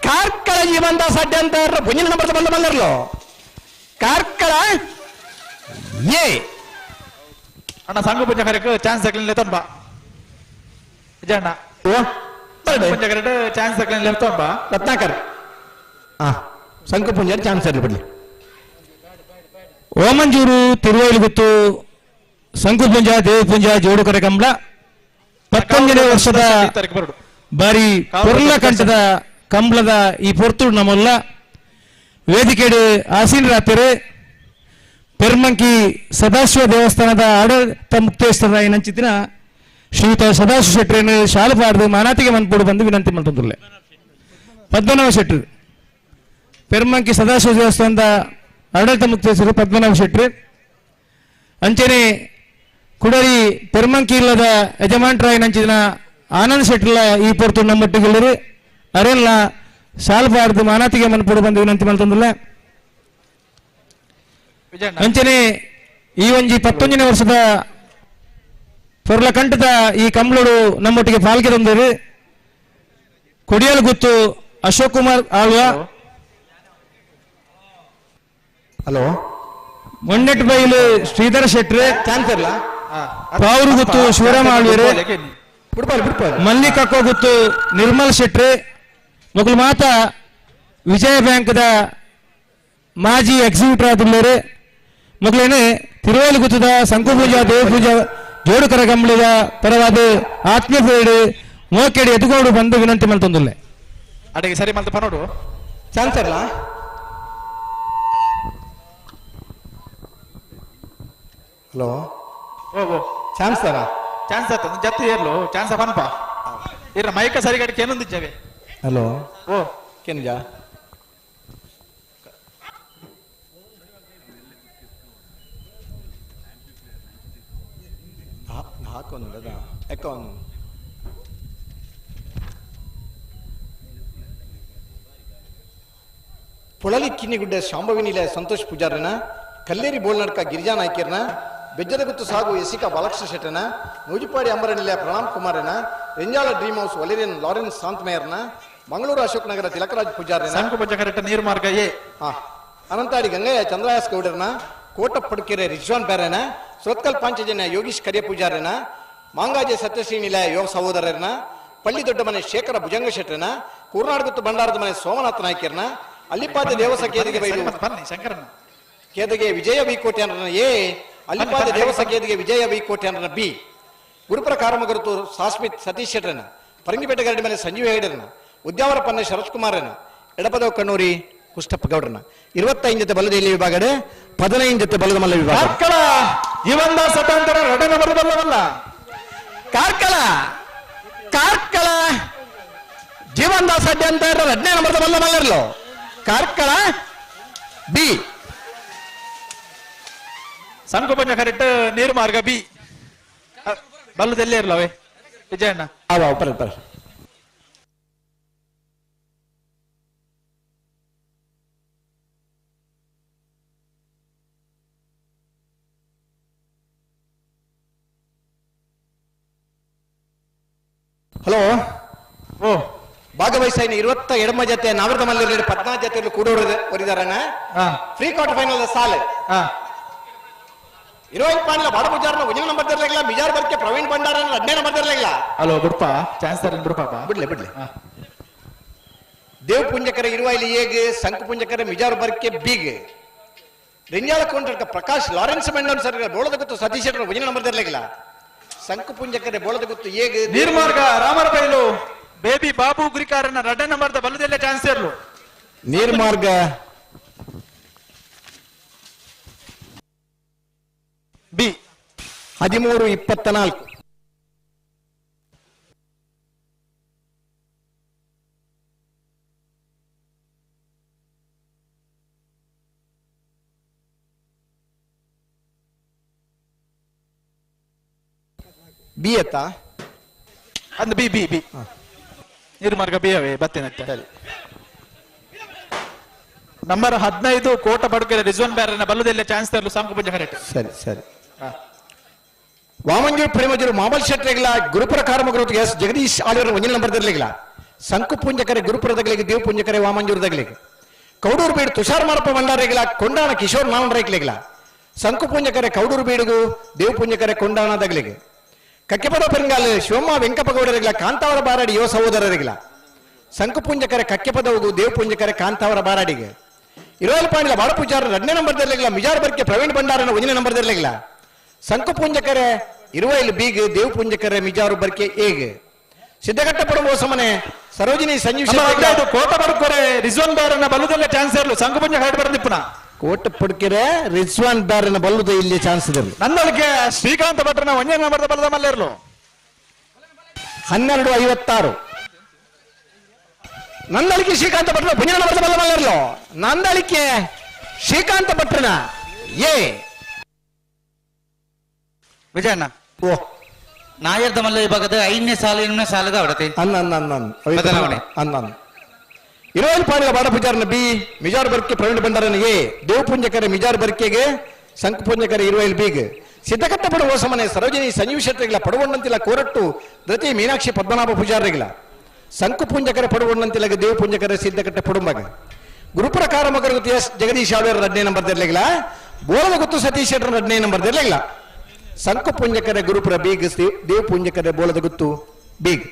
ಕಾರ್ಕಳ ಜೀವನ್ ದಾಸ್ ಅಡ್ಡ ಅಂತ ಭುಂಜನ ನಂಬರ್ದ ಬಲ್ಲ ಮಲ್ಲರ್ಲೋ ಕಾರ್ಕಳ ಎ. ಅಣ್ಣ ಸಂಘ ಪೂಜೆ ಕರೆಕ್ ಚಾನ್ಸ್ ತಕ್ಲಿಲ್ಲ ತಂಬ ವಿಜಯಣ್ಣ ಪೂಜೆ ಕರೆಕ್ಟ್ ಚಾನ್ಸ್ ತಕ್ಲಿಲ್ಲ ತಂಬ ರತ್ನಾಕರ್ ಸಂಕು ಪೂಂಜ ಚಾನ್ಸ್ ಇರಲಿ ಬಿಡ್ಲಿ. ಓಮಂಜೂರು ತಿರುವೈಲುಗುತ್ತು ಸಂಕುಪುಂಜ ದೇವಪುಂಜ ಜೋಡುಕರೆ ಕಂಬಳ 19ನೇ ವರ್ಷದ ಬಾರಿ ಪೊರ್ಲ ಕಂಠದ ಕಂಬಳದ ಈ ಪೊರ್ತುಡು ನಮ್ಮಲ್ಲ ವೇದಿಕೆಡು ಆಸೀನರಾತಿರು ಪೆರ್ಮಂಕಿ ಸದಾಶಿವ ದೇವಸ್ಥಾನದ ಆಡಳಿತ ಮುಕ್ತೇಶ್ವರ ಏನಂಚಿತ್ತಿನ ಶ್ರೀಯುತ ಸದಾಶಿವ ಶೆಟ್ಟರನ್ನು ಶಾಲಪಾಡ್ದು ಮಾನಾತಿಗೆ ಮನ್ಪೋಡು ಬಂದು ವಿನಂತಿ ಮಾಡ್ತಂದುರ್ಲೆ. ಪದ್ಮನಾಭ ಶೆಟ್ಟರು ಪೆರ್ಮಂಕಿ ಸದಾಶಿವ ದೇವಸ್ಥಾನದ ಆಡಳಿತ ಮುಕ್ತೇಶ್ವರು ಪದ್ಮನಾಭ ಶೆಟ್ಟರು. ಅಂಚನೆ ಕುಡರಿ ಪೆರ್ಮಂಕಿ ಇಲ್ಲದ ಯಜಮಾನ್ರಾಯನಂಚಿನ ಆನಂದ್ ಶೆಟ್ಟರ್ಲ ಈ ಪೊರ್ತು ನಮ್ಮೊಟ್ಟಿಗೆಲ್ಲರು ಅರೆಲ್ಲ ಶಾಲಪಾಡ್ದು ಮಾನಾತಿಗೆ ಮನ್ಪೋಡು ಬಂದು ವಿನಂತಿ ಮಾಡ್ತಂದುರ್ಲೆ. ಅಂಚನೆ ಈ ಒಂಜಿ 19ನೇ ವರ್ಷದ ಪೊರ್ಲಕಂಠದ ಈ ಕಂಬಳೋಡು ನಮ್ಮೊಟ್ಟಿಗೆ ಪಾಲ್ಗೆ ತಂದರು ಕೊಡಿಯಲ್ ಗುತ್ತು ಅಶೋಕ್ ಕುಮಾರ್ ಆಳ್ವ, ಹಲೋ ಮೊನ್ನೆಟ್ ಬೈಲು ಶ್ರೀಧರ ಶೆಟ್ರೆ, ಪಾವರು ಗುತ್ತು ಶಿವರಾಮ ಆಳ್ವೇರು, ಮಲ್ಲಿಕಕ್ಕೋ ಗುತ್ತು ನಿರ್ಮಲ್ ಶೆಟ್ರೆ, ಮೊಗಲು ಮಾತ ವಿಜಯ ಬ್ಯಾಂಕ್ದ ಮಾಜಿ ಎಕ್ಸಿಕ್ಯೂಟಿವ್ ಆದುಳ್ಳೇರು, ಮೊಗಲೇನೆ ತಿರುವೇಲು ಗುತ್ತದ ಸಂಕುಪೂಜಾ ದೇವಪೂಜಾ ಜೋಡುಕರ ಕಂಬಳಿದ ಪರವಾದ ಆತ್ಮೀಯ ಪೇಡು ಮೋಕೆಡಿ ಎದುಗೋಡು ಬಂದು ವಿನಂತಿ ಮಲ್ತೊಂದುಲ್ಲೆ. ಅಡಿಗೆ ಸರಿ ಮಲ್ತ ಪನೋಡು ಚಾನ್ಸ್ ಇರಲ್ಲ. ಹಲೋ ಓ ಚಾನ್ಸ್ ತರ ಚಾನ್ಸ್ ಆತ ಜತ್ತು ಏರ್ಲು ಚಾನ್ಸ್ ಪನಪ ಇರ ಮೈಕ ಸರಿ ಗಡಿಕೆ ಏನೊಂದಿಜ್ಜವೆ. ಹಲೋ ಓ ಕೆನ್ಜಾ ಹಾಕೊಂದು ಎಕ್ಕೊಂದು ಪೊಳಲಿ ಕಿನ್ನಿಗುಡ್ಡೆ ಶಾಂಭವಿನಿಲೆ ಸಂತೋಷ್ ಪೂಜಾರನ, ಕಲ್ಲೇರಿ ಬೋಳ್ನಡ್ಕ ಗಿರಿಜಾ ನಾಯ್ಕರ್ನ, ಬೆಜ್ಜದಗುತ್ತು ಸಾಗು ಯಸಿಕಾ Balakrishna ಶೆಟ್ಟನ, ನೂಜಿಪಾಡಿ ಅಂಬರನಿಲೆ Pranam ಕುಮಾರನ, Renjala dream house Valerian Lawrence ಶಾಂತಮೇಯರ್ನ, Mangaluru Ashok Nagar ತಿಲಕರಾಜ್ ಪೂಜಾರನ, ನೀರ್ಮಾರ್ಗ ಎ ಅನಂತಾಡಿ ಗಂಗಯ್ಯ ಚಂದ್ರಯಾಸ್ ಗೌಡರನ, ಕೋಟಪಡ್ಕೆರೆ ರಿಜ್ವಾನ್ ಬೇರೆನ, ಸೋತ್ಕಲ್ ಪಾಂಚಜನ್ಯ ಯೋಗೀಶ್ ಕರಿಯ ಪೂಜಾರನ, ಮಾಂಗಾಜೆ ಸತ್ಯಶ್ರೀ ನಿಲಯ ಯೋಗ ಸಹೋದರರನ, ಪಳ್ಳಿ ದೊಡ್ಡ ಮನೆ ಶೇಖರ ಭುಜಂಗ ಶೆಟ್ಟರನ, ಕೂರ್ನಾಡಗುತ್ತು ಭಂಡಾರದ ಮನೆ ಸೋಮನಾಥ ನಾಯ್ಕರ್ನ, ಅಲ್ಲಿಪಾದ ದೇವಸ ಕೇದಿಗೆ ಬೈಲು ಕೇದಗೆ ವಿಜಯ ವಿ ಕೋಟ್ಯಾನರನ ಎ, ಅಲ್ಲಿಪಾದ ದೇವಸ ಕೇದಿಗೆ ವಿಜಯ ವಿ ಕೋಟ್ಯಾನರನ ಬಿ, ಗುರುಪುರ ಕಾರಮಗುರುತು ಸಾಸ್ಮಿತ್ ಸತೀಶ್ ಶೆಟ್ಟರನ, ಪರಂಗಿಪೇಟೆ ಗರಡಿ ಮನೆ ಸಂಜೀವ ಹೆಗಡೆರನ, ಉದ್ಯಾವರ ಪನ್ನೆ ಶರತ್ ಕುಮಾರನ, ಎಡಪದವ ಕಣ್ಣೂರಿ ಕುಷ್ಟಪ್ಪ ಗೌಡರನ. 25 ಜೊತೆ ಬಲದ ಇಲ್ಲಿ ವಿಭಾಗಡೆ, 15 ಜೊತೆ ಬಲದ ಮಲ್ಲ ವಿಭಾಗ. ಕಾರ್ಕಳ ಜೀವನ್ದಾಸ್ ಸತಾಂತರ ರಡನ ಬರಬಲ್ಲವಲ್ಲ. ಕಾರ್ಕಳ ಕಾರ್ಕಳ ಜೀವನ್ದಾಸ್ ಅಡ್ಡಿ ಅಂತ 15 ನಂಬರ್ದ ಬಲ್ಲ ಮಲ್ಲರ್ಲು ಕಾರ್ಕಳ ಬಿ. ಸಂಕುಪಂಜ ಕರೆಕ್ಟ್ ನೀರು ಮಾರ್ಗ ಬಿ ಬಲ್ಲದಲ್ಲೇ ಇರಲವೇ ವಿಜಯಣ್ಣ. ಅವ ಬರ ಬರ ಹಲೋ ಓ ಭಾಗವಹಿಸಾಯಿನ 22 ಜೊತೆ ನಾವರದ ಮಲ್ಲಲ್ಲಿ 14 ಜೊತೆಯಲ್ಲಿ ಕೂಡೋರು ಒರಿದಾರಣ್ಣ. ಫ್ರೀ ಕ್ವಾರ್ಟರ್ ಫೈನಲ್ ಸಾಲೆ 25 ಪಾಂಡ್ಲ ಬಾಡ ಪೂಜಾರನ ಒಂಜನ ನಂಬರ್ ತರಲಿಲ್ಲ, ಮಿಜಾರ್ ಬರ್ಕೆ ಪ್ರವೀಣ್ ಭಂಡಾರ 15 ನಂಬರ್ ತರಲಿಲ್ಲ. ಹಲೋ ಬಿಡ್ಪ ಚಾನ್ಸ್ ತರಲಿ ಬಿಡ್ಪಾಪ ಬಿಡ್ಲೆ ಬಿಡ್ಲೆ. ದೇವ್ ಪುಂಜಕರ ಇರುವಾಯಿಲಿ ಏಗ್ ಸಂಕು ಪುಂಜಕರ ಮಿಜಾರು ಬರ್ಕೆ ಬೀಗ್ ರಿಂಜಾಲ ಕೊಂಡ್ರಕ ಪ್ರಕಾಶ್ ಲಾರೆನ್ಸ್ ಮೆಂಡನ್ ಸರ್ ಬೋಳದ ಗುತ್ತು ಸತೀಶ್ ಒಂಜಿ ನಂಬರ್ ದರ್ಲಿಲ್ಲ ಸಂಕು ಪುಂಜಕರ ಬೋಳದ ಗುತ್ತು ಏಗ್ ನೀರ್ಮಾರ್ಗ ರಾಮರಬೈಲು ಬೇಬಿ ಬಾಬು ಗುರಿಕಾರನ ರಡ್ಡ ನಂಬರ್ದ ಬಲ್ಲದಲ್ಲೇ ಚಾನ್ಸ್ ಇರಲು ನೀರ್ಮಾರ್ಗ ಬಿ 13:24 ಬಿ ಅತ್ತ ಅಂದ್ ಬಿ ಬಿ ಬಿ ನೀರ್ಮಾರ್ಗ ಬಿ ಅವೇ ಬತ್ತೇನತ್ತೆ ನಂಬರ್ 15 ಕೋಟ ಬಡುಗೆರೆ ರಿಜ್ವಾನ್ ಬ್ಯಾರನ ಬಲ್ಲದಲ್ಲೇ ಚಾನ್ಸ್ ತರಲು ಸಾಂಕು ಪಂಜ ಕರೆಕ್ಟ್. ಸರಿ ಸರಿ. ವಾಮಂಜೂರು ಪ್ರೇಮಜೂರು ಮಾಮಲ್ ಶೆಟ್ಟರೆಗಳ ಗುರುಪುರ ಕಾರ್ಮಕರು ಎಸ್ ಜಗದೀಶ್ ಆಳ್ವರು ಒಂದಿನ ನಂಬರ್ ದರ್ಲಿಗಳ ಸಂಕು ಪುಂಜಕರೆ ಗುರುಪುರದಗಳಿಗೆ ದೇವ್ ಪುಂಜಕರೆ ವಾಮಂಜೂರದಗಳಿಗೆ ಕೌಡೂರು ಬೀಡು ತುಷಾರ್ ಮಾರಪ್ಪ ಭಂಡಾರಿಗಳ ಕೊಂಡಾಣ ಕಿಶೋರ್ ನಾವಣರೇಕ್ಲಿಗಳ ಸಂಕು ಪುಂಜಕರೆ ಕೌಡೂರು ಬೀಡುಗು ದೇವ್ ಪುಂಜಕರೆ ಕೊಂಡಾಣದಗಳಿಗೆ ಕಕ್ಕೆಪದ ಪೆರಂಗಾಲ್ ಶಿವಮ್ಮ ವೆಂಕಪ್ಪಗೌಡರಿಗಳ ಕಾಂತಾವರ ಬಾರಾಡಿ ಯುವ ಸಹೋದರರಿಗಳ ಸಂಕು ಪುಂಜಕರೆ ಕಕ್ಕೆಪದವುಗು ದೇವ್ ಪುಂಜಕರೆ ಕಾಂತಾವರ ಬಾರಾಡಿಗೆ ಇರೋಲ್ಪಾಣಿಲ ಬಾಡಪೂಜಾರ ಎರಡನೇ ನಂಬರ್ ದರ್ಲಿಗಳ ಮಿಜಾರ್ ಬರ್ಕೆ ಪ್ರವೀಣ್ ಭಂಡಾರನ ಒಂದನೇ ನಂಬರ್ ದರ್ಲಿಗಳ ಸಂಕು ಪುಂಜಕರೆ ಇರುವೈಲ್ ಬೀಗ್ ದೇವ್ ಪುಂಜಕರೆ ಮಿಜಾರು ಬರ್ಕೆ ಏಗ್ ಸಿದ್ಧಘಟ್ಟ ಪಡುವ ಸಮನೆ ಸರೋಜಿನಿ ಸಂಜೀವ್ ಕೋಟ ಬಡ್ಕೊರೆ ರಿಜ್ವಾನ್ ಬ್ಯಾರನ ಬಲ್ಲದಲ್ಲೇ ಚಾನ್ಸ್ ಇರಲು ಸಂಕು ಪುಂಜ ಹೈಟ್ ಬರಂದಿಪ್ಪನ ಕೋಟ ಪಡ್ಕೆರೆ ರಿಜ್ವಾನ್ ಬ್ಯಾರನ ಬಲ್ಲದ ಇಲ್ಲಿ ಚಾನ್ಸ್ ಇರಲು ನನ್ನೊಳಗೆ ಶ್ರೀಕಾಂತ ಭಟ್ರನ ಒಂದೇ ನಂಬರ್ದ ಬಲ್ಲದ ಮಲ್ಲೆ ಇರಲು 12:56 ನಂದಳಿಕೆ ಶ್ರೀಕಾಂತ ಭಟ್ರ ಪುಣ್ಯ ನಂಬರ್ದ ಬಲ್ಲ ಮಲ್ಲೆ ಇರಲು ನಂದಳಿಕೆ ಶ್ರೀಕಾಂತ ಭಟ್ರನ ಎ ವಿಜಯಣ್ಣ ಓ ನಾಯರ್ದ ಮಲ್ಲ ವಿಭಾಗದ 5ನೇ ಸಾಲು 8ನೇ ಸಾಲದ ಅವಡತೆ ಅನ್ನ ಅನ್ನ ಅನ್ನ ಬದಲಾವಣೆ ಅನ್ನ ಇರೋಲ್ ಪಾಣಿಲ ಬಾಡ ಪೂಜಾರನ ಬಿ ಮಿಜಾರ್ ಬರ್ಕೆ ಪ್ರವೀಣ್ ಭಂಡಾರನ ಎ ದೇವ್ ಪುಂಜಕರೆ ಮಿಜಾರ್ ಬರ್ಕೆಗೆ ಸಂಕು ಪುಂಜಕರೆ ಇರುವೈಲ್ ಬೀಗ್ ಸಿದ್ಧಕಟ್ಟ ಪಡುವ ಸಮನೆ ಸರೋಜಿನಿ ಸಂಜೀವ್ ಶೆಟ್ಟರಿಗಳ ಪಡುವಣ್ಣಂತಿಲ್ಲ ಕೋರಟ್ಟು ಧೃತಿ ಮೀನಾಕ್ಷಿ ಪದ್ಮನಾಭ ಪೂಜಾರಿಗಳ ಸಂಕು ಪುಂಜಕರೆ ಪಡುವಣ್ಣಂತಿಲ್ಲ ದೇವ್ ಪುಂಜಕರೆ ಸಿದ್ಧಕಟ್ಟ ಪಡುಂಬಗ ಗುರುಪುರ ಕಾರಮಕರ ಗುತ್ತು ಎಸ್ ಜಗದೀಶ್ ಆಳ್ವೇರ ಎರಡನೇ ನಂಬರ್ ದಿರ್ಲಿಲ್ಲ ಬೋಳದ ಗುತ್ತು ಸತೀಶ್ ಶೆಟ್ಟರ್ ಎರಡನೇ ನಂಬರ್ ದಿರ್ಲಿಲ್ಲ ಸಂಕು ಪುಂಜಕರೆ ಗುರುಪುರ ಬೀಗ್ ದೇವ್ ಪುಂಜಕರೆ ಬೋಳದ ಗುತ್ತು ಬೀಗ್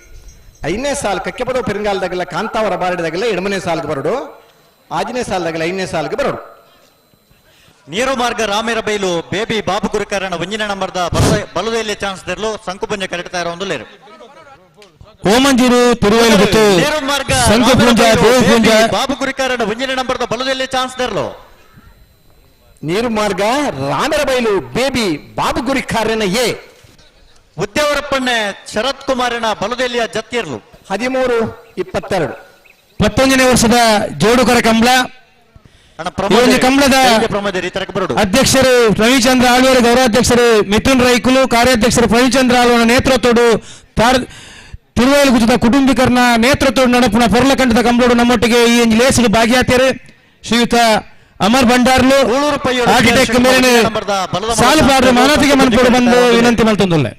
5ನೇ ಸಾಲು ಕಕ್ಕೆಪದವು ಪೆರಂಗಾಲದಾಗೆಲ್ಲ ಕಾಂತಾವರ ಬಾರಡಿದಾಗೆಲ್ಲ 8ನೇ ಸಾಲ್ಗೆ ಬರೋಡು 6ನೇ ಸಾಲದಾಗೆಲ್ಲ 5ನೇ ಸಾಲ್ಗೆ ಬರೋಡು ನೀರು ಮಾರ್ಗ ರಾಮೇರ ಬೈಲು baby Babu ಗುರುಕರಣ ಒಂಜಿನ ನಂಬರ್ದ ಬಲದೆಯಲ್ಲಿ chance ದಿರ್ಲು ಸಂಕು Punja correct ಒಂದು ಲೇರು ಓಮಂಜೂರು ತಿರುವೈಲು ಗುತ್ತು ನೀರು ಮಾರ್ಗ ಸಂಕು ಪುಂಜ ದೇವ್ ಪುಂಜ ಬಾಬು ಗುರಿಕಾರಣ ಒಂಜಿನ ನಂಬರ್ದ ಬಲದೆಯಲ್ಲಿ ಚಾನ್ಸ್ ದಿರ್ಲು ನೀರು ಮಾರ್ಗ ರಾಮರಬೈಲು ಬೇಬಿ ಬಾಬು ಗುರಿಕಾರನ ಎ ಉದ್ಯವರಪ್ಪಣ್ಣೆ ಶರತ್ ಕುಮಾರನ ಬಲದೆಲ್ಲಿಯ ಜತ್ತಿರ್ಲು 13:22 11ನೇ ವರ್ಷದ ಜೋಡುಕರ ಕಂಬಳ ಈ ಕಂಬಳದ ಅಧ್ಯಕ್ಷರು ರವಿಚಂದ್ರ ಆಳ್ವರು, ಗೌರವಾಧ್ಯಕ್ಷರು ಮಿಥುನ್ ರೈಕುಲು, ಕಾರ್ಯಾಧ್ಯಕ್ಷರು ರವಿಚಂದ್ರ ಆಳ್ವನ ನೇತೃತ್ವಡು ತಿರುವೈಲುಗುತ್ತದ ಕುಟುಂಬಿಕರನ ನೇತೃತ್ವಡು ನಡಪುನ ಪೊರ್ಲಕಂಠದ ಕಂಬಳೋಡು ನಮ್ಮೊಟ್ಟಿಗೆ ಈ ಲೇಸಿಗೆ ಭಾಗಿಯಾತೇರು ಶ್ರೀಯುತ ಅಮರ್ ಭಂಡಾರ್ಲು ಆರ್ಕಿಟೆಕ್ಟ್ ಮೇಲಿನ ಸಾಲು ಪಾಡ್ದು ಮಾನತಿಗೆ ಮನ್ಪೋಡು ಬಂದು ವಿನಂತಿ ಮಲ್ತೊಂದುಲ್ಲೆ.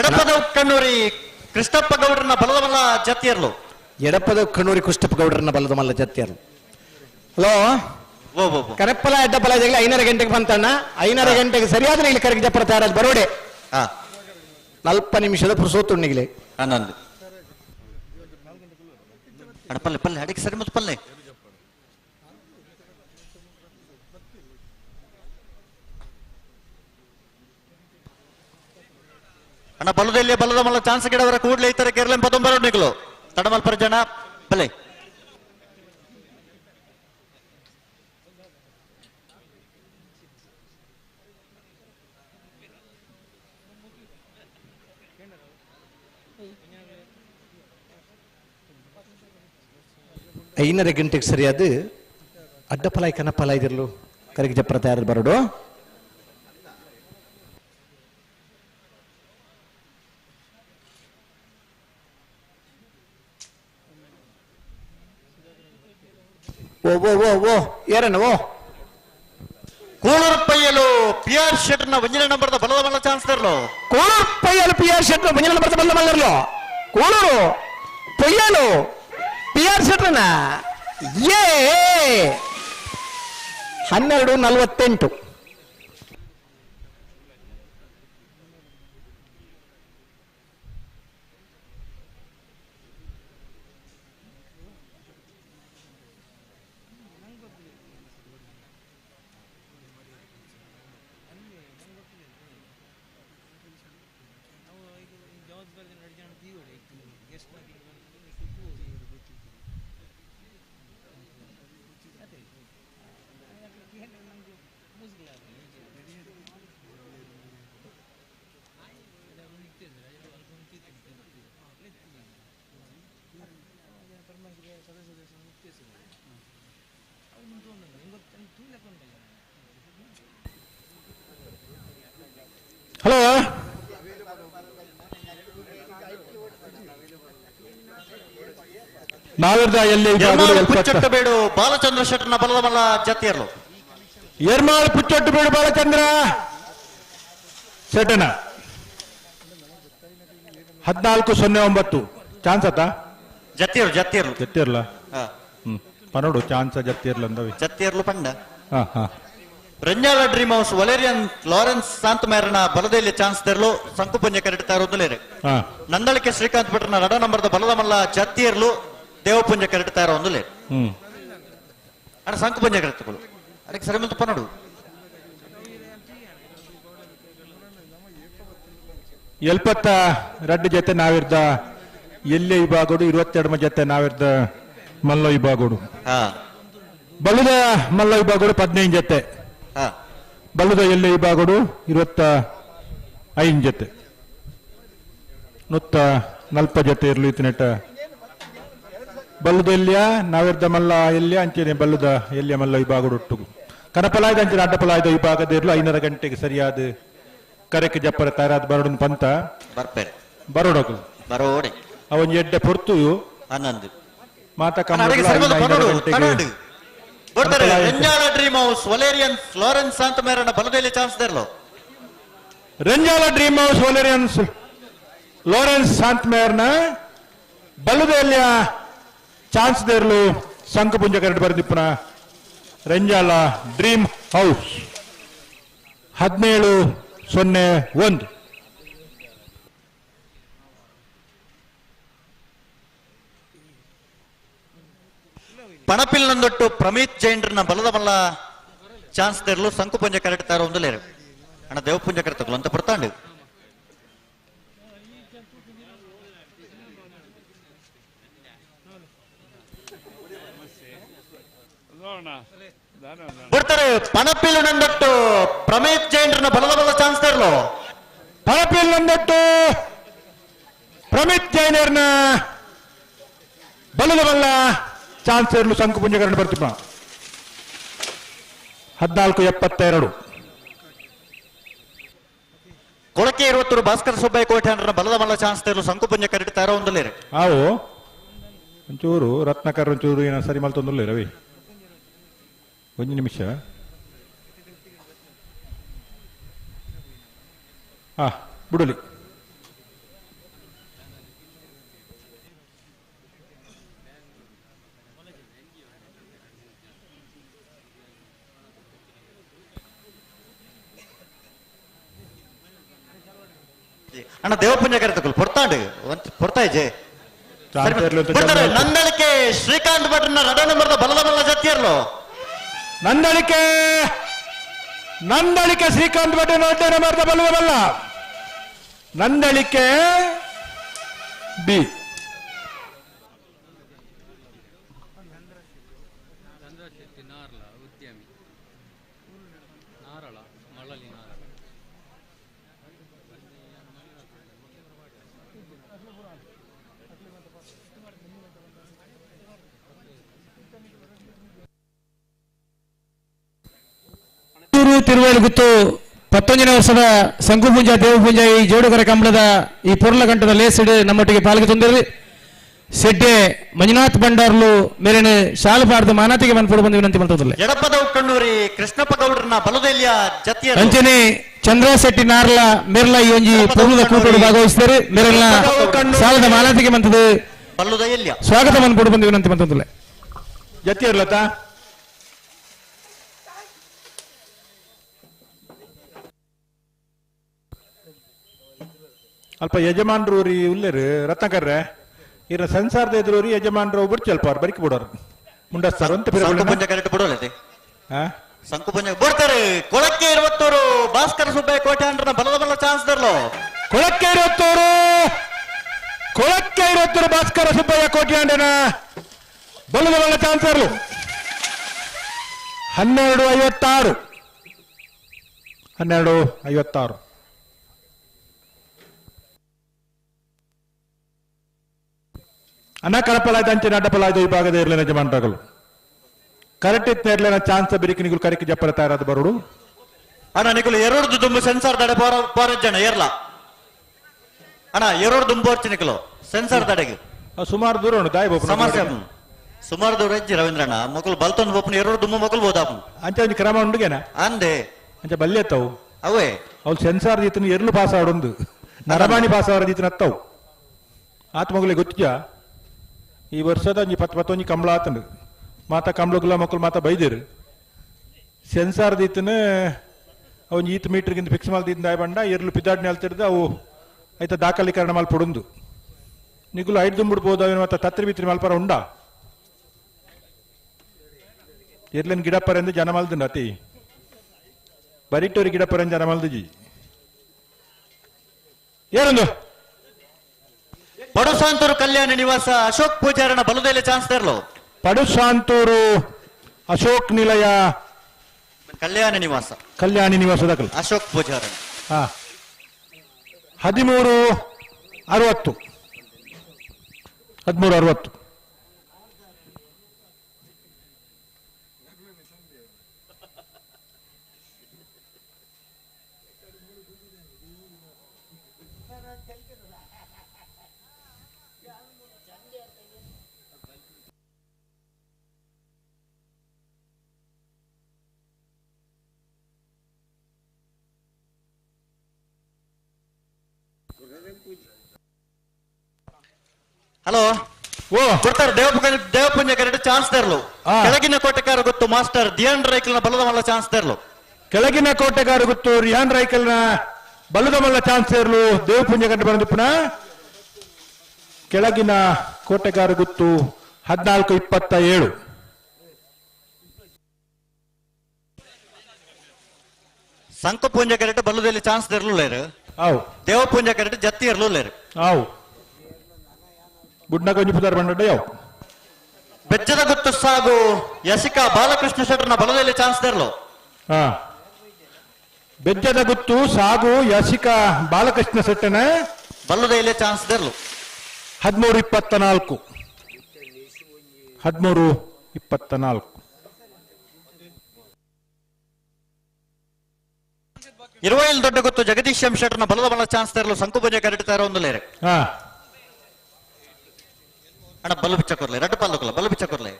ಎಡಪದ ಕಣ್ಣೂರಿ ಕೃಷ್ಣಪ್ಪ ಗೌಡರನ್ನ ಬಲದ ಮಲ್ಲ ಜತ್ತಿಯರ್ಲು. ಎಡಪದ ಕಣ್ಣೂರಿ ಕೃಷ್ಣಪ್ಪ ಗೌಡರನ್ನ ಬಲದ ಮಲ್ಲ ಜತ್ತಿಯರ್ಲು. ಹಲೋ, ಕರೆಪ್ಪಲ ಎಡ್ಡಪ್ಪಲ 5:30 ಗಂಟೆಗೆ ಬಂತಣ್ಣ. 5:30 ಗಂಟೆಗೆ ಸರಿಯಾದ ಇಲ್ಲಿ ಕರೆಗೆ ಜಪ್ಪರ ತಯಾರಾದ ಬರೋಡೆ. 40 ನಿಮಿಷದ ಪುರುಸೋತುಣ್ಣಿಗಿಲೆ. ಹನ್ನೊಂದು ಪಲ್ಲೆ ಪಲ್ಲೆ ಅಡಿಗೆ ಸರಿ ಮತ್ತು ಪಲ್ಲೆ. ಅಣ್ಣ ಬಲದಲ್ಲಿ ಬಲದ ಮಲ್ಲ ಚಾನ್ಸ್ ಗಿಡವರ ಕೂಡಲೇ ಇತರ ಕೇರಳ ಪದೊಂಬರ ತಡಮಲ್ಪರ ಜನ ಪಲ್ಲೆ. ಐನರ ಗಂಟೆಗೆ ಸರಿಯಾದ ಅಡ್ಡಪಲಾಯ್ ಕನಪಲಾಯ್ ಇದಿರ್ಲು ಕರಗಿ ಜಪ್ಪರ ತಯಾರು ಬರೋಡು. ಓ ಓ ಓ ಓ ಏರಣ್ಣ ಓ ಕೋಳೂರು ಪೈಯಲು ಪಿ ಆರ್ ಶೆಟ್ನ ಒಂಜನೇ ನಂಬರ್ದ ಬಲದ ಮಲ್ಲ ಚಾನ್ಸ್ ತರಲು. ಕೋಳೂರು ಪೈಯಲು ಪಿ ಆರ್ ಶೆಟ್ನ ಒಂಜನೇ ನಂಬರ್ದ ಬಲದ ಮಲ್ಲರ್ಲು. ಕೋಳೂರು ಪೈಯಲು ಪಿ ಆರ್ ಶೆಟ್ರನ ಏ 12:48. ಹಲೋ ನಾವಿರ್ದ ಎಲ್ಲಿ ಪುಚ್ಚೊಟ್ಟಬೇಡು ಬಾಲಚಂದ್ರ ಶೆಟ್ಟರ್ನ ಬಲದ ಮಲ್ಲ ಜತಿಯರ್ಲು. ಎರ್ಮಾಳು ಪುಚ್ಚೊಟ್ಟಬೇಡು ಬಾಲಚಂದ್ರ ಶೆಟ್ಟನ 14:09 ಚಾನ್ಸ್ ಆತ ಜತ್ತಿಯರು ಜತ್ತಿಯರ್ಲು ಜತ್ತಿರ್ಲ ಪನೋಡು ಚಾನ್ಸ್ ಜತ್ತಿರ್ಲ ಅಂದವಿ ಜತ್ತಿಯರ್ಲು ಪಂಡ. ಹಾ ಹಾ Renjala dream house Valerian Lawrence ಶಾಂತಮೇರನ ಬಲದಲ್ಲಿ ಚಾನ್ಸ್ ತೆರಲು ಸಂಕುಪಂಜ ಕರೆಡ್ತಾ ಇರೋದು. ನಂದಳಿಕೆ ಶ್ರೀಕಾಂತ್ ಭಟ್ರನ ರಡ ನಂಬರ್ದ ಬಲದ ಮಲ್ಲ ಜತ್ತಿಯರ್ಲು ದೇವಪುಂಜ ಕರೆಡ್ತಾ ಇರೋ ಒಂದು ಅಣ್ಣ ಸಂಕುಪಂಜ ಕರೆತಗಳು ಅದಕ್ಕೆ ಸರಿ ಮತ್ತು ಪನ್ನಡು. 72 ಜೊತೆ ನಾವಿರ್ದ ಎಲ್ಲೆ ವಿಭಾಗಡು, 22 ಜೊತೆ ನಾವಿರ್ದ ಮಲ್ಲ ವಿಭಾಗಡು. ಬಲದ ಮಲ್ಲ ವಿಭಾಗಡು 15 ಜೊತೆ, ಬಲದ ಎಲ್ಲೆ ವಿಭಾಗಡು 25 ಜೊತೆ, 140 ಜೊತೆ ಇರಲು ಇತ್ತಿನೆಟ್ಟ ಬಲ್ಲದ ಎಲ್ಲಿಯ ನಾವಿರ್ದ ಮಲ್ಲ ಎಲ್ಲಿಯ ಅಂಚೆನೆ ಬಲ್ಲದ ಎಲ್ಲಿಯ ಮಲ್ಲ ವಿಭಾಗಡು ಒಟ್ಟು ಕನಪಲಾಯ್ದ ಅಂಚನೆ ಅಡ್ಡಪಲಾಯ್ದ ವಿಭಾಗದ ಇರಲು 5:30 ಗಂಟೆಗೆ ಸರಿಯಾದ ಕರೆಕ್ ಜಪ್ಪರ ತಯಾರಾದ ಬರೋಡನ್ ಪಂತ ಬರ್ಪೇರೆ ಬರೋಡಕು ಬರೋಡೆ ಅವನ್ ಎಡ್ಡೆ ಪೊರ್ತು ಆನಂದ್ ಮಾತಾ ಬರ್ತಾರೆ. Renjala dream house Valerian Lawrence ಶಾಂತಮೇರನ ಬಲದಲ್ಲಿ ಚಾನ್ಸ್ ತೆರಲು. Renjala dream house Valerian Lawrence ಶಾಂತಮೇರನ ಬಲದಲ್ಲಿಯ chance ದೇರ್ಲು ಸಂಕಪುಂಜ ಕರಡು ಬರೆದಿಪ್ಪನ ರೆಂಜಾಲ ಡ್ರೀಮ್ ಹೌಸ್ 17:01. ಪಣಪಿಲ್ನಂದೊಟ್ಟು ಪ್ರಮೀತ್ ಜೈನ್ರನ್ನ ಬಲದ ಮಲ್ಲ ಚಾನ್ಸ್ ತೆರಲು ಸಂಕುಪಂಜ ಕರೆಡ್ತಾರ ಒಂದು ಲೇರು ಅಣ್ಣ ದೇವಪುಂಜ ಕರೆತಗಳು ಅಂತ ಪಡ್ತಾಂಡು. ಬರ್ತಾರೆ ಪಣಪಿಲ್ ನಂದೊಟ್ಟು ಪ್ರಮೀತ್ ಜೈನ್ರನ್ನ ಬಲದ ಬಲ ಚಾನ್ಸ್ ತೆರಲು. ಪಣಪಿಲ್ ನಂದೊಟ್ಟು ಪ್ರಮೀತ್ ಜೈನರ್ನ ಬಲದ ಬಲ್ಲ ಚಾನ್ಸ್ ಇರಲು ಶಂಕುಪುಂಜಕರಣ ಬರ್ತಿಪ್ಪ 14:72. ಕೊಳಕೆ ಇರುವತ್ತರು ಭಾಸ್ಕರ ಸುಬ್ಬಯ್ಯ ಕೋಟೆ ಬಲದ ಮಲ್ಲ ಚಾನ್ಸ್ ತೆರಲು ಶಂಕುಪುಂಜ ಕರೆಡ್ತಾರ ಒಂದು ಲೇರು. ಆವು ಒಂಚೂರು ರತ್ನಾಕರ್ ಒಂಚೂರು ಏನೋ ಸರಿ ಮಲ್ತೊಂದುಲ್ಲ ರವಿ ಒಂದು ನಿಮಿಷ. ಹಾ ಬಿಡಲಿ ಅಣ್ಣ ದೇವಪುಂಜ ಕರೆತಗಳು ಪೊರ್ತಾಂಡು ಪೊರ್ತಾಯ್ಜೆ ನಂದಳಿಕೆ ಶ್ರೀಕಾಂತ್ ಭಟ್ರನ ರಡ ನಂಬರ್ದ ಬಲದ ಬಲ್ಲ ಜತ್ತಿಯರ್ಲು. ನಂದಳಿಕೆ ನಂದಳಿಕೆ ಶ್ರೀಕಾಂತ್ ಭಟ್ ನಂಬರ್ದ ಬಲದ ಬಲ್ಲ ನಂದಳಿಕೆ ಬಿ. ತಿರುವೇಲುಗುತ್ತು 19ನೇ ವರ್ಷದ ಸಂಕುಪುಂಜ ದೇವಪುಂಜ ಈ ಜೋಡುಗರ ಕಂಬಳದ ಈ ಪೊರ್ಲಗಂಟದ ಲೇಸಿಡು ನಮ್ಮೊಟ್ಟಿಗೆ ಪಾಲ್ಗೆ ತಂದಿರಿ ಸೆಡ್ಡೆ ಮಂಜುನಾಥ್ ಭಂಡಾರ್ಲು ಮೇಲಿನ ಶಾಲುಪಾಡ್ದು ಮಾನಾತಿಗೆ ಮನ್ಪೋಡು ಬಂದು ವಿನಂತಿ ಮಾಡ್ತದಲ್ಲ. ಎಡಪದ ಕಣ್ಣೂರಿ ಕೃಷ್ಣಪ್ಪ ಗೌಡ್ರನ್ನ ಬಲದೆಲ್ಲಿಯ ಜತಿಯ ಅಂಚನೆ ಚಂದ್ರ ಶೆಟ್ಟಿ ನಾರ್ಲ ಮೇರ್ಲ ಈ ಒಂಜಿ ಪೊರ್ಲದ ಕೂಟೋಡು ಭಾಗವಹಿಸಿದರು ಮೇರೆಲ್ಲ ಸಾಲದ ಮಾನಾತಿಗೆ ಮಂತದ್ದು ಸ್ವಾಗತ ಮನ್ಪೋಡು ಬಂದು ವಿನಂತಿ ಮಾಡ್ತದಲ್ಲ. ಜತಿಯರ್ಲತಾ ಅಲ್ಪ ಯಜಮಾನ್ರು ರೀ ಉಲ್ಲೇರು ರತ್ನಾಕರ್ರೆ ಇರ ಸಂಸಾರದ ಎದುರು ರೀ ಯಜಮಾನ್ರು ಬಿಡ್ಚಿ ಅಲ್ಪ ಅವ್ರು ಬರಿಕಿ ಬಿಡೋರು ಮುಂಡಸ್ತಾರ ಅಂತ ಬರ್ತಾರೆ. ಕೊಳಕ್ಕೆ ಇರುವತ್ತೂರು ಭಾಸ್ಕರ ಸುಬ್ಬಯ್ಯ ಕೋಟೆ ಅಂದ್ರೆ ಬಲದ ಬಲ ಚಾನ್ಸ್ ದರ್ಲು. ಕೊಳಕ್ಕೆ ಇರುವತ್ತೂರು ಕೊಳಕ್ಕೆ ಇರುವತ್ತೂರು ಭಾಸ್ಕರ ಸುಬ್ಬಯ್ಯ ಕೋಟೆ ಅಂಡನ ಬಲದ ಬಲ ಚಾನ್ಸ್ ದರ್ಲು 12:56 12:56. ಅನ್ನ ಕರಪಲಾಯ್ದ ಅಂಚಿನ ಅಡ್ಡಪಲಾಯ್ದ ವಿಭಾಗದ ಇರ್ಲಿನ ಯಜಮಾನ್ರಗಳು ಕರೆಕ್ಟ್ ಇತ್ತು ಇರ್ಲಿನ ಚಾನ್ಸ್ ಬಿರಿಕಿ ನಿಗುಲು ಕರೆಕ್ ಜಪ್ಪರ ತಯಾರಾದ ಬರೋಡು. ಅಣ್ಣ ನಿಕುಲು ಎರಡು ದುಂಬು ಸೆನ್ಸಾರ್ ದಡೆ ಪೋರ ಜನ ಏರ್ಲ ಅಣ್ಣ ಎರಡು ದುಂಬು ವರ್ಚ ನಿಕುಲು ಸೆನ್ಸಾರ್ ದಡೆಗೆ ಸುಮಾರು ದೂರ ಉಂಟು ದಾಯಿ ಬೋಪು ಸಮಸ್ಯೆ ಸುಮಾರು ದೂರ ಇಜ್ಜಿ ರವೀಂದ್ರಣ್ಣ ಮೊಕಲು ಬಲ್ತೊಂದು ಬೋಪನ ಎರಡು ದುಂಬು ಮೊಕಲು ಬೋದಾಪು ಅಂಚ ಒಂಜಿ ಕ್ರಮ ಉಂಡುಗೆನ ಅಂದೆ ಅಂಚ ಬಲ್ಯತ್ತವು ಅವೇ ಅವ್ಲು ಸೆನ್ಸಾರ್ ದೀತನ ಎರ್ಲು ಪಾಸ್ ಆಡೊಂದು ನರಮಾಣಿ ಪಾಸ್ ಆವರ ದೀತನ ಅತ್ತವು ಆತ್ಮಗುಲೆ ಗೊತ್ತಿಜ ಈ ವರ್ಷದ ಒಂಜಿ ಪತ್ತು ಪತ್ತೊಂಜಿ ಕಂಬಳ ಆತಂಡು ಮಾತಾ ಕಂಬಳಗುಲ ಮಕ್ಕಳು ಮಾತಾ ಬೈದಿರು ಸೆನ್ಸಾರ್ ದೀತನ ಅವನ್ ಈತ್ ಮೀಟರ್ಗಿಂತ ಫಿಕ್ಸ್ ಮಲ್ದಿದ್ದ ಬಂಡ ಎರ್ಲು ಪಿದಾಡ್ನೆ ಅಲ್ತಿಡ್ದು ಅವು ಐತ ದಾಖಲೀಕರಣ ಮಲ್ಪಡುಂದು ನಿಗುಲು ಐದು ದುಂಬಿಡ್ಬೋದು ಅವೇನು ಮತ್ತೆ ತತ್ರಿ ಬಿತ್ರಿ ಮಲ್ಪರ ಉಂಡ ಎರ್ಲನ್ ಗಿಡಪ್ಪರೆಂದು ಜನ ಮಲ್ದುಂಡು ಅತಿ ಬರಿಟೋರಿ ಗಿಡಪ್ಪರೆಂದು ಜನ ಮಲ್ದುಜಿ ಏನೊಂದು ಪಡುಸಾಂತೂರು ಕಲ್ಯಾಣ ನಿವಾಸ ಅಶೋಕ್ ಪೂಜಾರನ ಬಲದಲ್ಲೇ ಚಾನ್ಸ್ ತರಲು ಪಡುಸಾಂತೂರು ಅಶೋಕ್ ನಿಲಯ ಕಲ್ಯಾಣ ನಿವಾಸ ಕಲ್ಯಾಣಿ ನಿವಾಸದ ಅಶೋಕ್ ಪೂಜಾರನ್ 13:60 13:60 ಹಲೋ ಕೊಡ್ತಾರೆ ದೇವಪುಂಜ ಕರೆಕ್ಟ್ ಚಾನ್ಸ್ ತರಲು ಕೆಳಗಿನ ಕೋಟೆಕಾರ ಗೊತ್ತು ಮಾಸ್ಟರ್ ದಿಯಾನ್ ರೈಕಲ್ನ ಬಲದ ಮಲ್ಲ ಚಾನ್ಸ್ ತರಲು ಕೆಳಗಿನ ಕೋಟೆಗಾರ ಗೊತ್ತು ರಿಹಾನ್ ರೈಕಲ್ನ ಬಲದ ಮಲ್ಲ ಚಾನ್ಸ್ ಸೇರ್ಲು ದೇವಪುಂಜ ಕಂಡು ಬಂದಿಪ್ಪನ ಕೆಳಗಿನ ಕೋಟೆಗಾರ ಗೊತ್ತು 14:27 ಸಂಕಪುಂಜ ಕರೆಕ್ಟ್ ಬಲದಲ್ಲಿ ಚಾನ್ಸ್ ತರಲು ದೇವಪುಂಜ ಕರೆಕ್ಟ್ ಜತ್ತಿ ಇರಲು ಆವು ಗುಡ್ನ ಕೊಂಜಿ ಬಂಡ ಯಾವ ಬೆಚ್ಚದ ಗುತ್ತು ಸಾಗು ಯಶಿಕಾ ಬಾಲಕೃಷ್ಣ ಶೆಟ್ಟರ್ನ ಬಲದಲ್ಲಿ ಚಾನ್ಸ್ ತರಲು ಬೆಜ್ಜದ ಗುತ್ತು ಸಾಗು ಯಶಿಕಾ ಬಾಲಕೃಷ್ಣ ಶೆಟ್ಟನ ಬಲ್ಲದಲ್ಲೇ ಚಾನ್ಸ್ ತರಲು 13:24 13:24 ಇರುವೈಲ್ ದೊಡ್ಡ ಗುತ್ತು ಜಗದೀಶ್ ಎಂ ಶೆಟ್ಟರ್ನ ಬಲದ ಬಲ ಚಾನ್ಸ್ ತರಲು ಸಂಕುಪಂಜ ಕರೆಕ್ಟ್ ತಾರ ಒಂದು ಲೇರೆ ಅಣ್ಣ ಬಲ್ಲು ಬಿಚ್ಚ ಕೊರ್ಲೆ ರಡ್ಡು ಪಲ್ಲುಕಲ್ಲ ಬಲ್ಲು ಬಿಚ್ಚ ಕೊರ್ಲೆ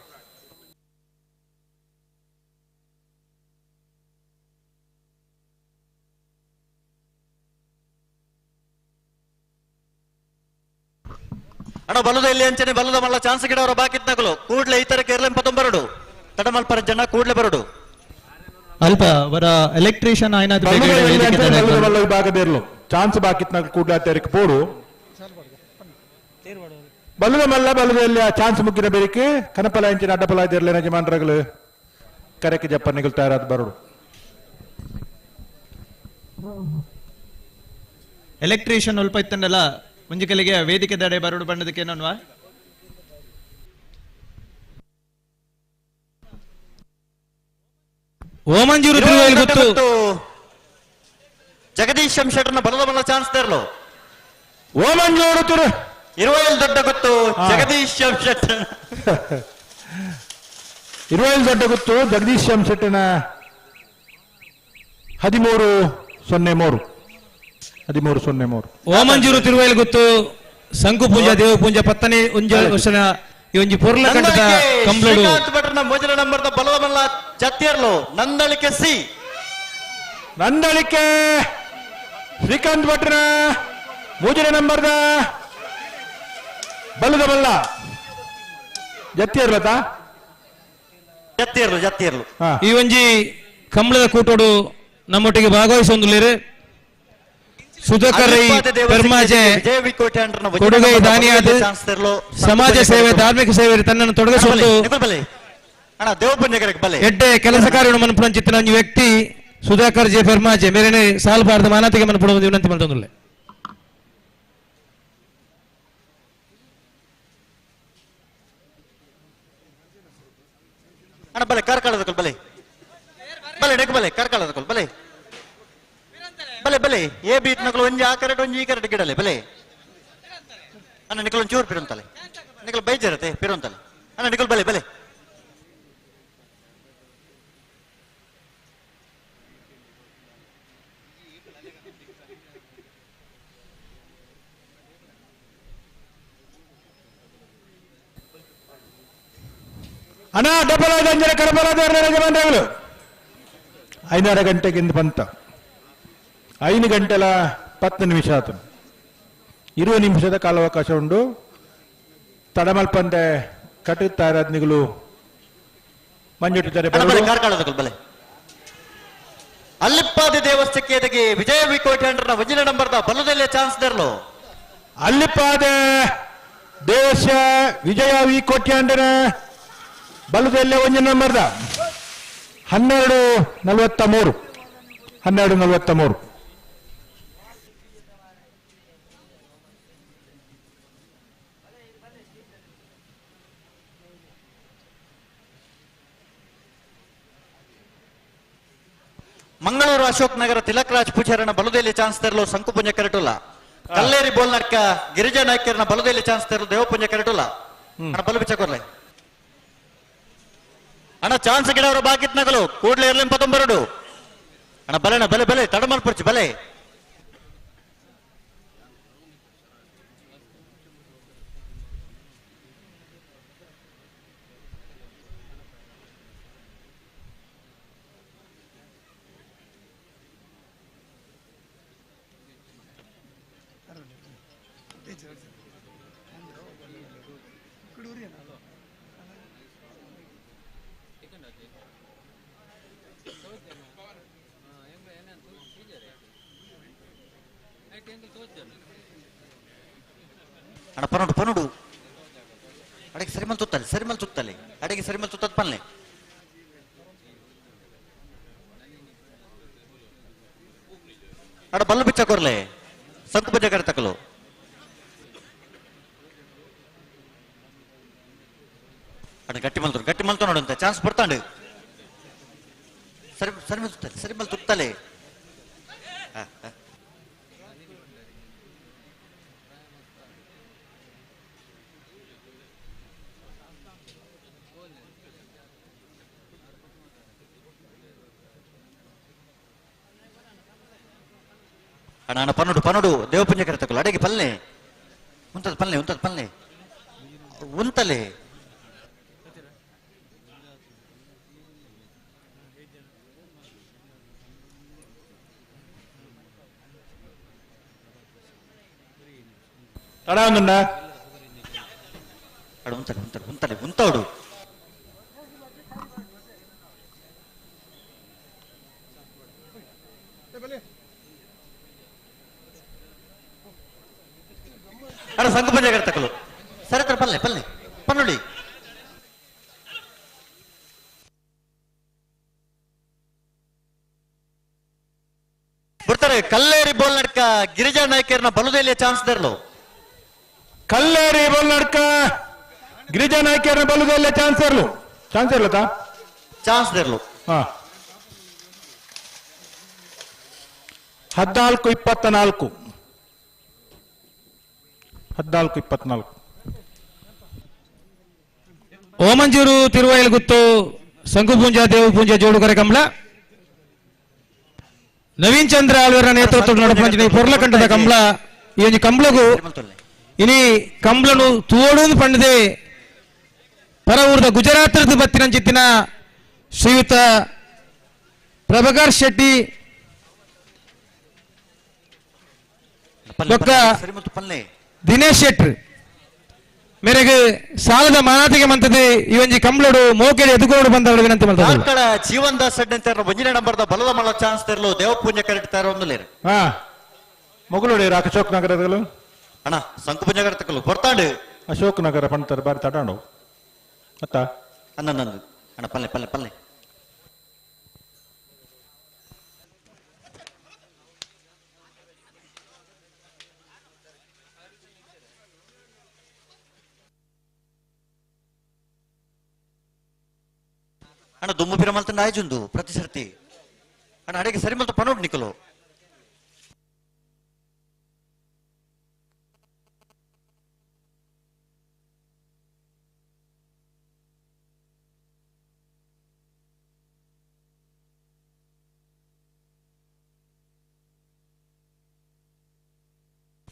ಅಣ್ಣ ಬಲದ ಇಲ್ಲಿ ಅಂಚನೆ ಬಲದ ಮಲ್ಲ ಚಾನ್ಸ್ ಗಿಡವರ ಬಾಕಿತ್ನಕಲು ಕೂಡ್ಲೆ ಈ ತರ ಕೇರಳ ಪತ್ತೊಂಬರಡು ತಡಮಲ್ಪರ ಜನ ಕೂಡ್ಲೆ ಬರಡು ಅಲ್ಪ ಅವರ ಎಲೆಕ್ಟ್ರಿಷಿಯನ್ ಆಯ್ನಾದ್ರು ವಿಭಾಗದಿರಲು ಚಾನ್ಸ್ ಬಾಕಿತ್ನಾಗ ಕೂಡ್ಲೆ ತೆರಕ್ ಪೋಡು ಬಲ್ಲದ ಮಲ್ಲ ಬಲ್ಲದಲ್ಲಿ ಆ ಚಾನ್ಸ್ ಮುಗ್ಗಿನ ಬೇರಿಕೆ ಕನಪಲ ಅಂಚಿನ ಅಡ್ಡಪಲ ಇದಿರಲಿ ಯಜಮಾನರಗಳು ಕರೆಕ್ಕೆ ಜಪ್ಪನಿಗಳು ತಯಾರಾದ ಬರಡು ಎಲೆಕ್ಟ್ರಿಷಿಯನ್ ಅಲ್ಪ ಇತ್ತಂಡಲ್ಲ ಮುಂಜಿಕಲಿಗೆ ವೇದಿಕೆ ದಡೆ ಬರಡು ಬಣ್ಣದಕ್ಕೆ ಏನನ್ವಾ ಓಮಂಜೂರು ತಿರುವೇಲ್ ಗೊತ್ತು ಜಗದೀಶ್ ಎಂ ಶೆಟ್ಟರ್ನ ಬಲದ ಮಲ್ಲ ಚಾನ್ಸ್ ತರಲು ಓಮಂಜೂರು ತಿರು ಇರುವೈಲ್ ದೊಡ್ಡ ಗೊತ್ತು ಜಗದೀಶ್ ಎಂ ಶೆಟ್ಟರ್ ಇರುವೈಲ್ ದೊಡ್ಡ ಗೊತ್ತು ಜಗದೀಶ್ ಎಂ ಶೆಟ್ಟನ 13:03 13:03 ಓಮಂಜೂರು ತಿರುವೈಲ್ ಗೊತ್ತು ಸಂಕು ಪೂಜಾ ದೇವ ಪೂಜಾ ಪತ್ತನೆ ಒಂಜ ವರ್ಷನ ಈ ಒಂಜಿ ಪೊರ್ಲ ಕಟ್ಟದ ಕಂಬ್ಲಡು ಶ್ರೀಕಾಂತ್ ಭಟ್ರನ ಮೊದಲ ನಂಬರ್ದ ಬಲದ ಮಲ್ಲ ಜತ್ತಿಯರ್ಲು ನಂದಳಿಕೆ ಸಿ ನಂದಳಿಕೆ ಶ್ರೀಕಾಂತ್ ಭಟ್ರನ ಮೂಜನೇ ನಂಬರ್ದ ಬಲ್ಲದ ಬಲ್ಲ ಜತ್ತಿಯರ್ಲತಾ ಜತ್ತಿಯರ್ಲು ಜತ್ತಿಯರ್ಲು ಈ ಒಂಜಿ ಕಂಬಳದ ಕೂಟೋಡು ನಮ್ಮೊಟ್ಟಿಗೆ ಭಾಗವಹಿಸೊಂದುಲ್ಲೇರು ಸುಧಾಕರ್ ರೈ ಪೆರ್ಮಾಜೆ ಕೊಡುಗೈ ದಾನಿಯಾದ ಸಮಾಜ ಸೇವೆ ಧಾರ್ಮಿಕ ಸೇವೆ ತನ್ನನ್ನು ತೊಡಗಿಸಿಕೊಂಡು ಎಡ್ಡೆ ಕೆಲಸ ಕಾರ್ಯ ಮನಪುಣಂಚಿತ್ತಿನ ಒಂಜಿ ವ್ಯಕ್ತಿ ಸುಧಾಕರ್ ಜೆ ಪೆರ್ಮಾಜೆ ಮೇರೆನೆ ಸಾಲ್ಬಾರ್ದ ಮಾನತಿಗೆ ಮನಪುಣ ವಿನಂತಿ ಮಲ್ತೊಂದುಲ್ಲೆ. ಅಣ್ಣ ಬಲೆ ಕಾರ್ಕಳದಕಲ್ ಬಲೆ ಬಲೆ ನೆಕ್ ಬಲೆ ಕಾರ್ಕಳದಕಲ್ ಬಲೆ ಬಲೆ ಬಲೆ ಎ ಬಿ ನಕಲು ಒಂಜಿ ಆ ಕರೆಟ್ ಒಂಜಿ ಈ ಕರೆಟ್ ಗಿಡಲೆ ಬಲೆ ಅಣ್ಣ ನಿಕಲು ಒಂಚೂರು ಪಿರಂತಲೆ. ನಿಕಲ್ ಬೈಜರತೆ ಪಿರೋಂತಲ್ಲ ಅಣ್ಣ ನಿಕಲ್ ಬಲೆ ಬಲೆ ಅಣ್ಣ ಡಬಲ್ ಅಂಜನ ಕಡಬಲಾದ ಯಜಮಾನಗಳು ಐನಾರು ಗಂಟೆಗಿಂದ ಬಂತ 5 ಗಂಟೆಲ 10 ನಿಮಿಷ ಆತು 20 ನಿಮಿಷದ ಕಾಲಾವಕಾಶ ಉಂಡು ತಡಮಲ್ಪಂದೆ ಕಟ್ಟುತ್ತಾರದ್ನಿಗಳು ಮಂಜುಟ್ಟಿದ್ದಾರೆ. ಬಲೆ ಅಲ್ಲಿಪ್ಪಾದಿ ದೇವಸ್ಥಕ್ಕೆ ಎದಗಿ ವಿಜಯ ವಿಕೋಟೆ ಅಂಡ್ರನ ವಜಿನ ನಂಬರ್ದ ಬಲದಲ್ಲೇ ಚಾನ್ಸ್ ದರ್ಲು ಅಲ್ಲಿಪ್ಪಾದೆ ದೇವಸ್ಯ ವಿಜಯ ವಿ ಕೋಟ್ಯಾಂಡನ ಬಲದಲ್ಲೇ ಒಂಜಿನ ನಂಬರ್ದ 12:43 12:43. ಮಂಗಳೂರು ಅಶೋಕ್ ನಗರ ತಿಲಕ್ ರಾಜ್ ಪೂಜಾರನ ಬಲದಲ್ಲಿ ಚಾನ್ಸ್ ತೆರಲು ಸಂಕುಪುಂಜ ಕರೆಟುಲ್ಲ. ಕಲ್ಲೇರಿ ಬೋಲ್ನಡ್ಕ ಗಿರಿಜಾ ನಾಯ್ಕರನ ಬಲದಲ್ಲಿ ಚಾನ್ಸ್ ತೆರಲು ದೇವಪುಂಜ ಕರೆಟುಲ್ಲ. ಅಣ್ಣ ಬಲು ಬಿಚ್ಚ ಕೊರ್ಲೆ ಅಣ್ಣ ಚಾನ್ಸ್ ಗಿಡವರು ಬಾಕಿತ್ ನಗಲು ಕೂಡ್ಲೆ ಇರ್ಲಿ ಪತ್ತೊಂಬರಡು ಅಣ್ಣ ಬಲೆಣ ಬಲೆ ಬಲೆ ತಡಮಲ್ ಪುರ್ಚಿ ಬಲೆ ಅಣ್ಣ ಪನೋಡು ಪನೋಡು ಅಡಿಗೆ ಸರಿಮಲ್ ತುತ್ತಲೆ ಸರಿಮಲ್ ತುತ್ತಲೆ ಅಡಿಗೆ ಸರಿಮಲ್ ತುತ್ತದ ಪನ್ಲೆ ಅಡ ಬಲ್ಲು ಬಿಚ್ಚ ಕೊರ್ಲೆ ಸಂಕು ಪೂಜೆ ಕರೆ ತಕಲು ಅಣ್ಣ ಗಟ್ಟಿ ಮಲ್ತು ಗಟ್ಟಿ ಮಲ್ತು ನೋಡಂತ ಚಾನ್ಸ್ ಬರ್ತಾಂಡು ಸರಿ ಸರಿಮಲ್ ತುತ್ತಲೆ ಸರಿಮಲ್ ತುತ್ತಲೆ ಹಾ ಹಾ ಅಣ್ಣ ಅಣ್ಣ ಪನ್ನೋಡು ಪನ್ನೋಡು ದೇವಪುಂಜ ಕರೆ ತಕಲು ಅಡಿಗೆ ಪಲ್ಲೆ ಉಂತದ ಪಲ್ಲೆ ಉಂತದ ಪಲ್ಲೆ ಉಂತಲೆ ತಡ ಒಂದುಂಡ ಅಡ ಉಂತಲೆ ಉಂತಲೆ ಉಂತಲೆ ಉಂತೋಡು ಅಡ ಸಂಘ ಪಂಜ ಕರೆ ತಕಲು ಸರಿ ತರ ಪಲ್ಲೆ ಪಲ್ಲೆ ಪನ್ನುಡಿ ಬರ್ತಾರೆ ಕಲ್ಲೇರಿ ಬೋಲ್ನಡ್ಕ ಗಿರಿಜಾ ನಾಯ್ಕರ್ನ ಬಲುದೇಲಿಯ ಚಾನ್ಸ್ ದರ್ಲು ಕಲ್ಲೇರಿ ಬೋಲ್ನಡ್ಕ ಗಿರಿಜಾ ನಾಯ್ಕರ್ನ ಬಲುದೇಲಿಯ ಚಾನ್ಸ್ ಇರ್ಲು ಚಾನ್ಸ್ ಇರ್ಲತಾ ಚಾನ್ಸ್ ದರ್ಲು ಹಾ 14:24 14:24. ಓಮಂಜೂರು ತಿರುವೈಲುಗುತ್ತು ಸಂಕುಪೂಂಜಾ ದೇವಪೂಂಜಾ ಜೋಡುಗರೆ ಕಂಬಳ ನವೀನ್ ಚಂದ್ರ ಆಳ್ವರ ನೇತೃತ್ವದ ನಡಪಂಚಿನ ಪೊರ್ಲಕಂಠದ ಕಂಬಳ ಈ ಒಂಜಿ ಕಂಬಳಗು ಇನಿ ಕಂಬಳನು ತೋಡೂನು ಪಂಡದೆ ಪರ ಊರದ ಗುಜರಾತ್ರದ ಬತ್ತಿನಂಚಿತ್ತಿನ ಶ್ರೀಯುತ ಪ್ರಭಾಕರ್ ಶೆಟ್ಟಿ ಬೊಕ್ಕ ದಿನೇಶ್ ಶೆಟ್ರ್ ಮೇರೆಗೆ ಸಾಲದ ಮಾನಾತಿಗೆ ಮಂತದೆ ಈ ಒಂಜಿ ಕಂಬಳಡು ಮೋಕೆಡೆ ಎದುಗೋಡು ಬಂದವರು ವಿನಂತಿ ಮಾಡ್ತಾರೆ. ಕಾರ್ಕಳ ಜೀವನ್ ದಾಸ್ ಅಡ್ಡಂತ ಒಂಜಿನ ನಂಬರ್ದ ಬಲದ ಮಲ್ಲ ಚಾನ್ಸ್ ತೆರಲು ದೇವಪೂಂಜ ಕರೆಕ್ಟ್ ತಾರ ಒಂದು ಲೇರು ಹಾ ಮೊಗಲೋಡಿ ಅಶೋಕ್ ನಗರದಗಳು ಅಣ್ಣ ಸಂಕುಪೂಂಜ ಕರೆತಕಲು ಬರ್ತಾಂಡು ಅಶೋಕ್ ನಗರ ಪಂತಾರೆ ಬಾರಿ ತಡಾಂಡು ಅತ್ತ ಅಣ್ಣ ನಂದು ಅಣ್ಣ ಪಲ್ಲೆ ಪಲ್ಲೆ ಪಲ್ಲೆ ಅಣ್ಣ ದುಮ್ಮು ಪಿರಮಲ್ತಂಡ ಆಯ್ಜುಂದು ಪ್ರತಿ ಸರ್ತಿ ಅಣ್ಣ ಅಡಿಗೆ ಸರಿ ಮಲ್ತ ಪನೋಡ್ ನಿಕಲು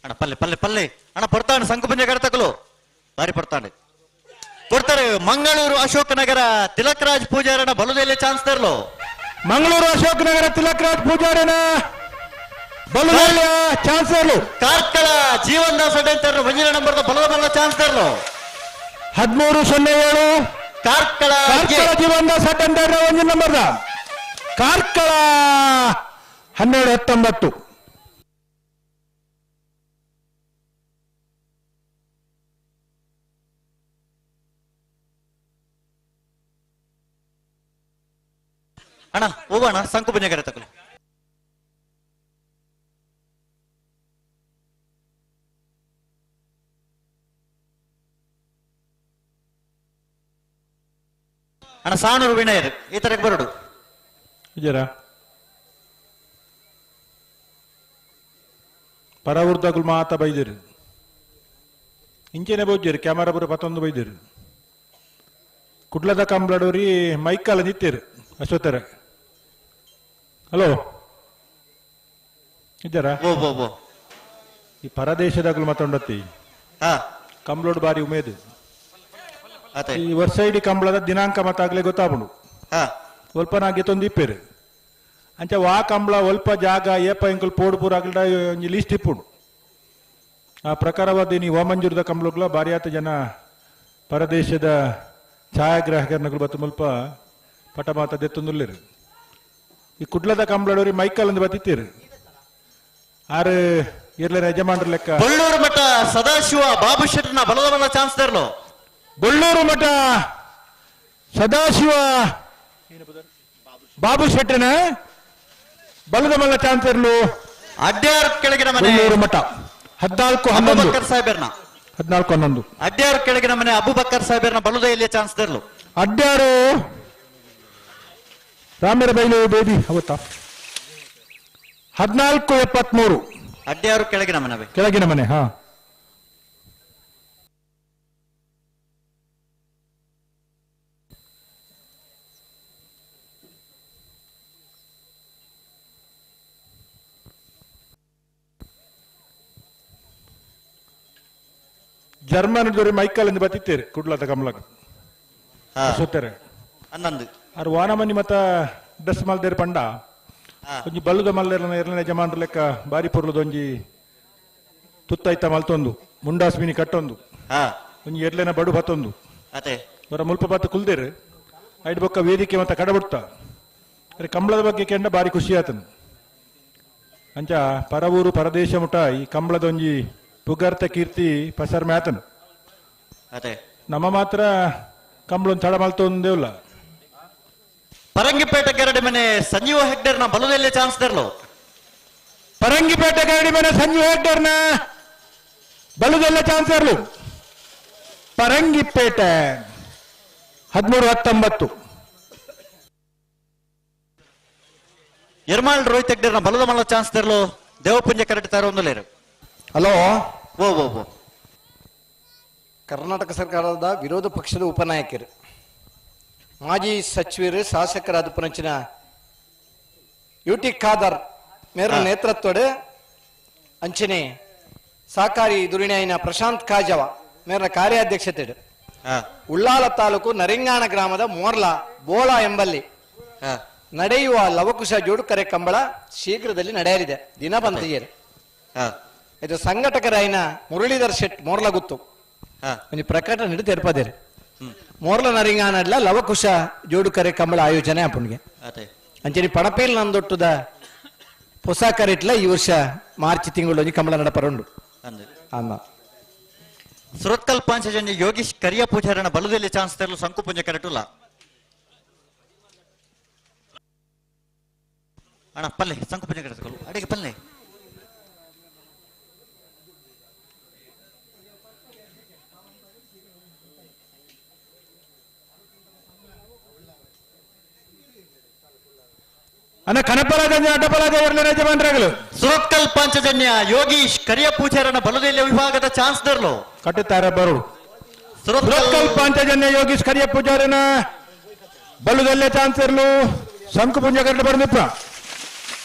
ಅಣ್ಣ ಪಲ್ಲೆ ಪಲ್ಲೆ ಪಲ್ಲೆ ಅಣ್ಣ ಪಡ್ತಾಂಡು ಸಂಕುಪುಂಜ ಕಡತಕಲು ಬಾರಿ ಪಡ್ತಾಂಡು ಕೊಡ್ತಾರೆ. ಮಂಗಳೂರು ಅಶೋಕ ನಗರ ತಿಲಕರಾಜ್ ಪೂಜಾರನ ಬಲುದೆಲೆ ಚಾನ್ಸ್ ತರಲು. ಮಂಗಳೂರು ಅಶೋಕ ನಗರ ತಿಲಕರಾಜ್ ಪೂಜಾರನ ಬಲುದೆಲೆ ಚಾನ್ಸ್ ತರಲು. ಕಾರ್ಕಳ ಜೀವನ್ ದಾಸ್ ಅಡ್ಡಂತಾರನ ಒಂಜಿನ ನಂಬರ್ದ ಬಲದ ಬಲ ಚಾನ್ಸ್ ತರಲು. 1307 ಕಾರ್ಕಳ ಕಾರ್ಕಳ ಜೀವನ್ ದಾಸ್ ಅಡ್ಡಂತಾರನ ಒಂಜಿನ ನಂಬರ್ದ ಕಾರ್ಕಳ 1219. ಅಣ್ಣ ಹೋಗೋಣ ಸಂಕುಪುಂಜ ಕರೆ ತಗೊಳ್ಳಿ. ಅಣ್ಣ ಸಾಣೂರು ವಿನಯರ್ ಈ ತರಕ್ಕೆ ಬರಡು. ಇಜರ ಪರವೃದ್ಧಗಳು ಮಾತ ಬೈದಿರು ಇಂಚೆನೆ ಬೋಜ್ಜರು ಕ್ಯಾಮರಾ ಬರೋ ಪತ್ತೊಂದು ಬೈದಿರು ಕುಡ್ಲದ ಕಂಬ್ಳಡೋರಿ ಮೈಕಲ್ ನಿತ್ಯರು ಅಶ್ವತ್ಥರ. ಹಲೋ ಇದ್ದಾರಾ? ಈ ಪರದೇಶದಾಗಲು ಮತ್ತೊಂಡತ್ತಿ ಕಂಬ್ಳೋಡ್ ಬಾರಿ ಉಮೇದು. ಈ ವರ್ಷ ಇಡೀ ಕಂಬಳದ ದಿನಾಂಕ ಮತ್ತಾಗ್ಲೇ ಗೊತ್ತಾಗ್ಬಿಡು. ಒಲ್ಪನಾಗಿ ತೊಂದು ಇಪ್ಪೇರು ಅಂಚ ವಾ ಕಂಬಳ ಒಲ್ಪ ಜಾಗ ಏಪ ಇಂಕುಲ್ ಪೋಡು ಪೂರ ಆಗ್ಲಡ ಒಂಜಿ ಲೀಸ್ಟ್ ಇಪ್ಪುಂಡು. ಆ ಪ್ರಕಾರವಾದ ನೀ ಓಮಂಜೂರದ ಕಂಬಳಗ್ಲ ಬಾರಿ ಆತ ಜನ ಪರದೇಶದ ಛಾಯಾಗ್ರಾಹಕರನಗಳು ಬತ್ತು ಮುಲ್ಪ ಪಟ ಮಾತ ದೆತ್ತೊಂದುಲ್ಲೇರು. ಈ ಕುಡ್ಲದ ಕಂಬಳಡೋರಿ ಮೈಕಲ್ ಅಂದ್ ಬತ್ತಿತ್ತೀರು ಆರು ಇರ್ಲೇನ ಯಜಮಾನ್ರ ಲೆಕ್ಕ. ಬಳ್ಳೂರು ಮಠ ಸದಾಶಿವ ಬಾಬು ಶೆಟ್ಟನ ಬಲದ ಬಲ ಚಾನ್ಸ್ ತರಲು. ಬಳ್ಳೂರು ಮಠ ಸದಾಶಿವ ಬಾಬು ಶೆಟ್ಟನ ಬಲದ ಮಲ್ಲ ಚಾನ್ಸ್ ಇರ್ಲು. ಅಡ್ಯಾರ್ ಕೆಳಗಿನ ಮನೆ ಬಳ್ಳೂರು ಮಠ 14 11 ಅಬೂಬಕ್ಕರ್ ಸಾಹೇಬರ್ನ 14 11 ಅಡ್ಯಾರ್ ಕೆಳಗಿನ ಮನೆ ಅಬೂಬಕ್ಕರ್ ಸಾಹೇಬರ್ನ ಬಲದ ಎಲ್ಲಿಯ ಚಾನ್ಸ್ ತರಲು. ಅಡ್ಯಾರು ರಾಮರ ಬೈಲು ಬೇಬಿ ಅವತ್ತ 14 73 ಅಡ್ಯಾರು ಕೆಳಗಿನ ಮನೆ ಕೆಳಗಿನ ಮನೆ. ಹಾ ಜರ್ಮನ್ ದೊರೆ ಮೈಕಲ್ ಎಂದು ಬತ್ತಿತ್ತೇರು ಕುಡ್ಲದ ಕಮಲಗ ಸುತ್ತಾರೆ ಹನ್ನೊಂದು ಆರು ವಾನಮನಿ ಮತ್ತ ಡ್ರೆಸ್ ಮಲ್ದೇರು ಪಂಡ ಒಂಜಿ ಬಲ್ಲುದ ಮಲ್ಲೇರ್ನ ಎರಡನೇ ಯಜಮಾನ್ರ ಲೆಕ್ಕ ಬಾರಿ ಪೊರ್ಲದ ಒಂಜಿ ತುತ್ತೈತ ಮಲ್ತೊಂದು ಮುಂಡಾಸ್ಮಿನಿ ಕಟ್ಟೊಂದು ಒಂಜಿ ಎರ್ಲೆನ ಬಡು ಬತ್ತೊಂದು ಬರ ಮುಲ್ಪ ಬತ್ತ ಕುಲ್ದೇರು ಐಡ್ ಬೊಕ್ಕ ವೇದಿಕೆ ಮತ್ತ ಕಡಬುಡ್ತ ಅರೆ ಕಂಬಳದ ಬಗ್ಗೆ ಕೆಂಡ ಬಾರಿ ಖುಷಿ ಆತನು. ಅಂಚ ಪರವೂರು ಪರದೇಶ ಮುಟ ಈ ಕಂಬಳದ ಒಂಜಿ ಪುಗರ್ತ ಕೀರ್ತಿ ಪಸರ್ ಮ್ಯಾತನು. ನಮ್ಮ ಮಾತ್ರ ಕಂಬಳೊಂದು ತಡ ಮಲ್ತೊಂದೇ ಇಲ್ಲ. ಪರಂಗಿಪೇಟೆ ಗರಡಿ ಮನೆ ಸಂಜೀವ ಹೆಗ್ಡರ್ನ ಬಲದಲ್ಲಿ ಚಾನ್ಸ್ ತರಲು. ಪರಂಗಿಪೇಟೆ ಗರಡಿ ಮನೆ ಸಂಜೀವ ಹೆಗ್ಡರ್ನ ಬಲದಲ್ಲೇ ಚಾನ್ಸ್ ತರಲು. ಪರಂಗಿಪೇಟೆ 13 19. ಎರ್ಮಾಳ್ ರೋಹಿತ್ ಹೆಗ್ಡರ್ನ ಬಲದ ಮಲ್ಲ ಚಾನ್ಸ್ ತರಲು ದೇವಪುಂಜ ಕರೆಕ್ಟ್ ತಾರ ಒಂದು ಲೇರು. ಹಲೋ ಓ ಓ ಓ ಕರ್ನಾಟಕ ಸರ್ಕಾರದ ವಿರೋಧ ಪಕ್ಷದ ಉಪನಾಯಕರು ಮಾಜಿ ಸಚಿವರು ಶಾಸಕರಾದ ಪುನಂಚಿನ ಯು ಟಿ ಖಾದರ್ ಮೇರ ನೇತೃತ್ವದ ಅಂಚನೆ ಸಹಕಾರಿ ದುರಿಣಾಯಿನ ಪ್ರಶಾಂತ್ ಕಾಜವ ಮೇರ ಕಾರ್ಯಾಧ್ಯಕ್ಷತೆ ಉಳ್ಳಾಲ ತಾಲೂಕು ನರಿಂಗಾಣ ಗ್ರಾಮದ ಮೋರ್ಲಾ ಬೋಳಾ ಎಂಬಲ್ಲಿ ನಡೆಯುವ ಲವಕುಶ ಜೋಡುಕರೆ ಕಂಬಳ ಶೀಘ್ರದಲ್ಲಿ ನಡೆಯಲಿದೆ. ದಿನ ಬಂತಿಯರು ಇದು ಸಂಘಟಕರಾಯಿನ ಮುರಳೀಧರ್ ಶೆಟ್ ಮೋರ್ಲಗುತ್ತು ಒಂದು ಪ್ರಕಟಣೆ ತೆರಪದೇರು. ಮೋರ್ಲ ನರಿಂಗಾನಡ್ಲ ಲವಕುಶ ಜೋಡುಕರೆ ಕಂಬಳ ಆಯೋಜನೆ ಅಪ್ಪನಿಗೆ ಅಂಚನೆ ಪಡಪೇಲ್ ನಂದೊಟ್ಟುದ ಹೊಸ ಕರೆಟ್ಲ ಈ ವರ್ಷ ಮಾರ್ಚ್ ತಿಂಗಳು ಒಂಜಿ ಕಂಬಳ ನಡಪರುಂಡು. ಅನ್ನ ಸುರತ್ಕಲ್ ಪಾಂಚಜನ್ಯ ಯೋಗೀಶ್ ಕರಿಯ ಪೂಜಾರನ ಬಲದಲ್ಲಿ ಚಾನ್ಸ್ ತರಲು ಸಂಕುಪುಂಜ ಕರೆಟುಲ್ಲ. ಅಣ್ಣ ಪಲ್ಲೆ ಸಂಕುಪುಂಜ ಕರೆಟುಲ್ಲ ಅಡಿಗೆ ಪಲ್ಲೆ. ಅಣ್ಣ ಕನಪರಾಜ ಅಡ್ಡಪರಾಜ ಯಜಮಾನರಾಗಲು. ಸುರತ್ಕಲ್ ಪಾಂಚಜನ್ಯ ಯೋಗೀಶ್ ಕರಿಯ ಪೂಜಾರನ ಬಲದೆಲ್ಲ ವಿಭಾಗದ ಚಾನ್ಸ್ ತರಲು ಕಟ್ಟುತ್ತಾರೆ ಬರು. ಸುರತ್ಕಲ್ ಪಾಂಚಜನ್ಯ ಯೋಗೀಶ್ ಕರಿಯ ಪೂಜಾರನ ಬಲದಲ್ಲೇ ಚಾನ್ಸ್ ಇರಲು ಶಂಕು ಪುಂಜ ಕರೆದು ಬರದಿಪ್ಪ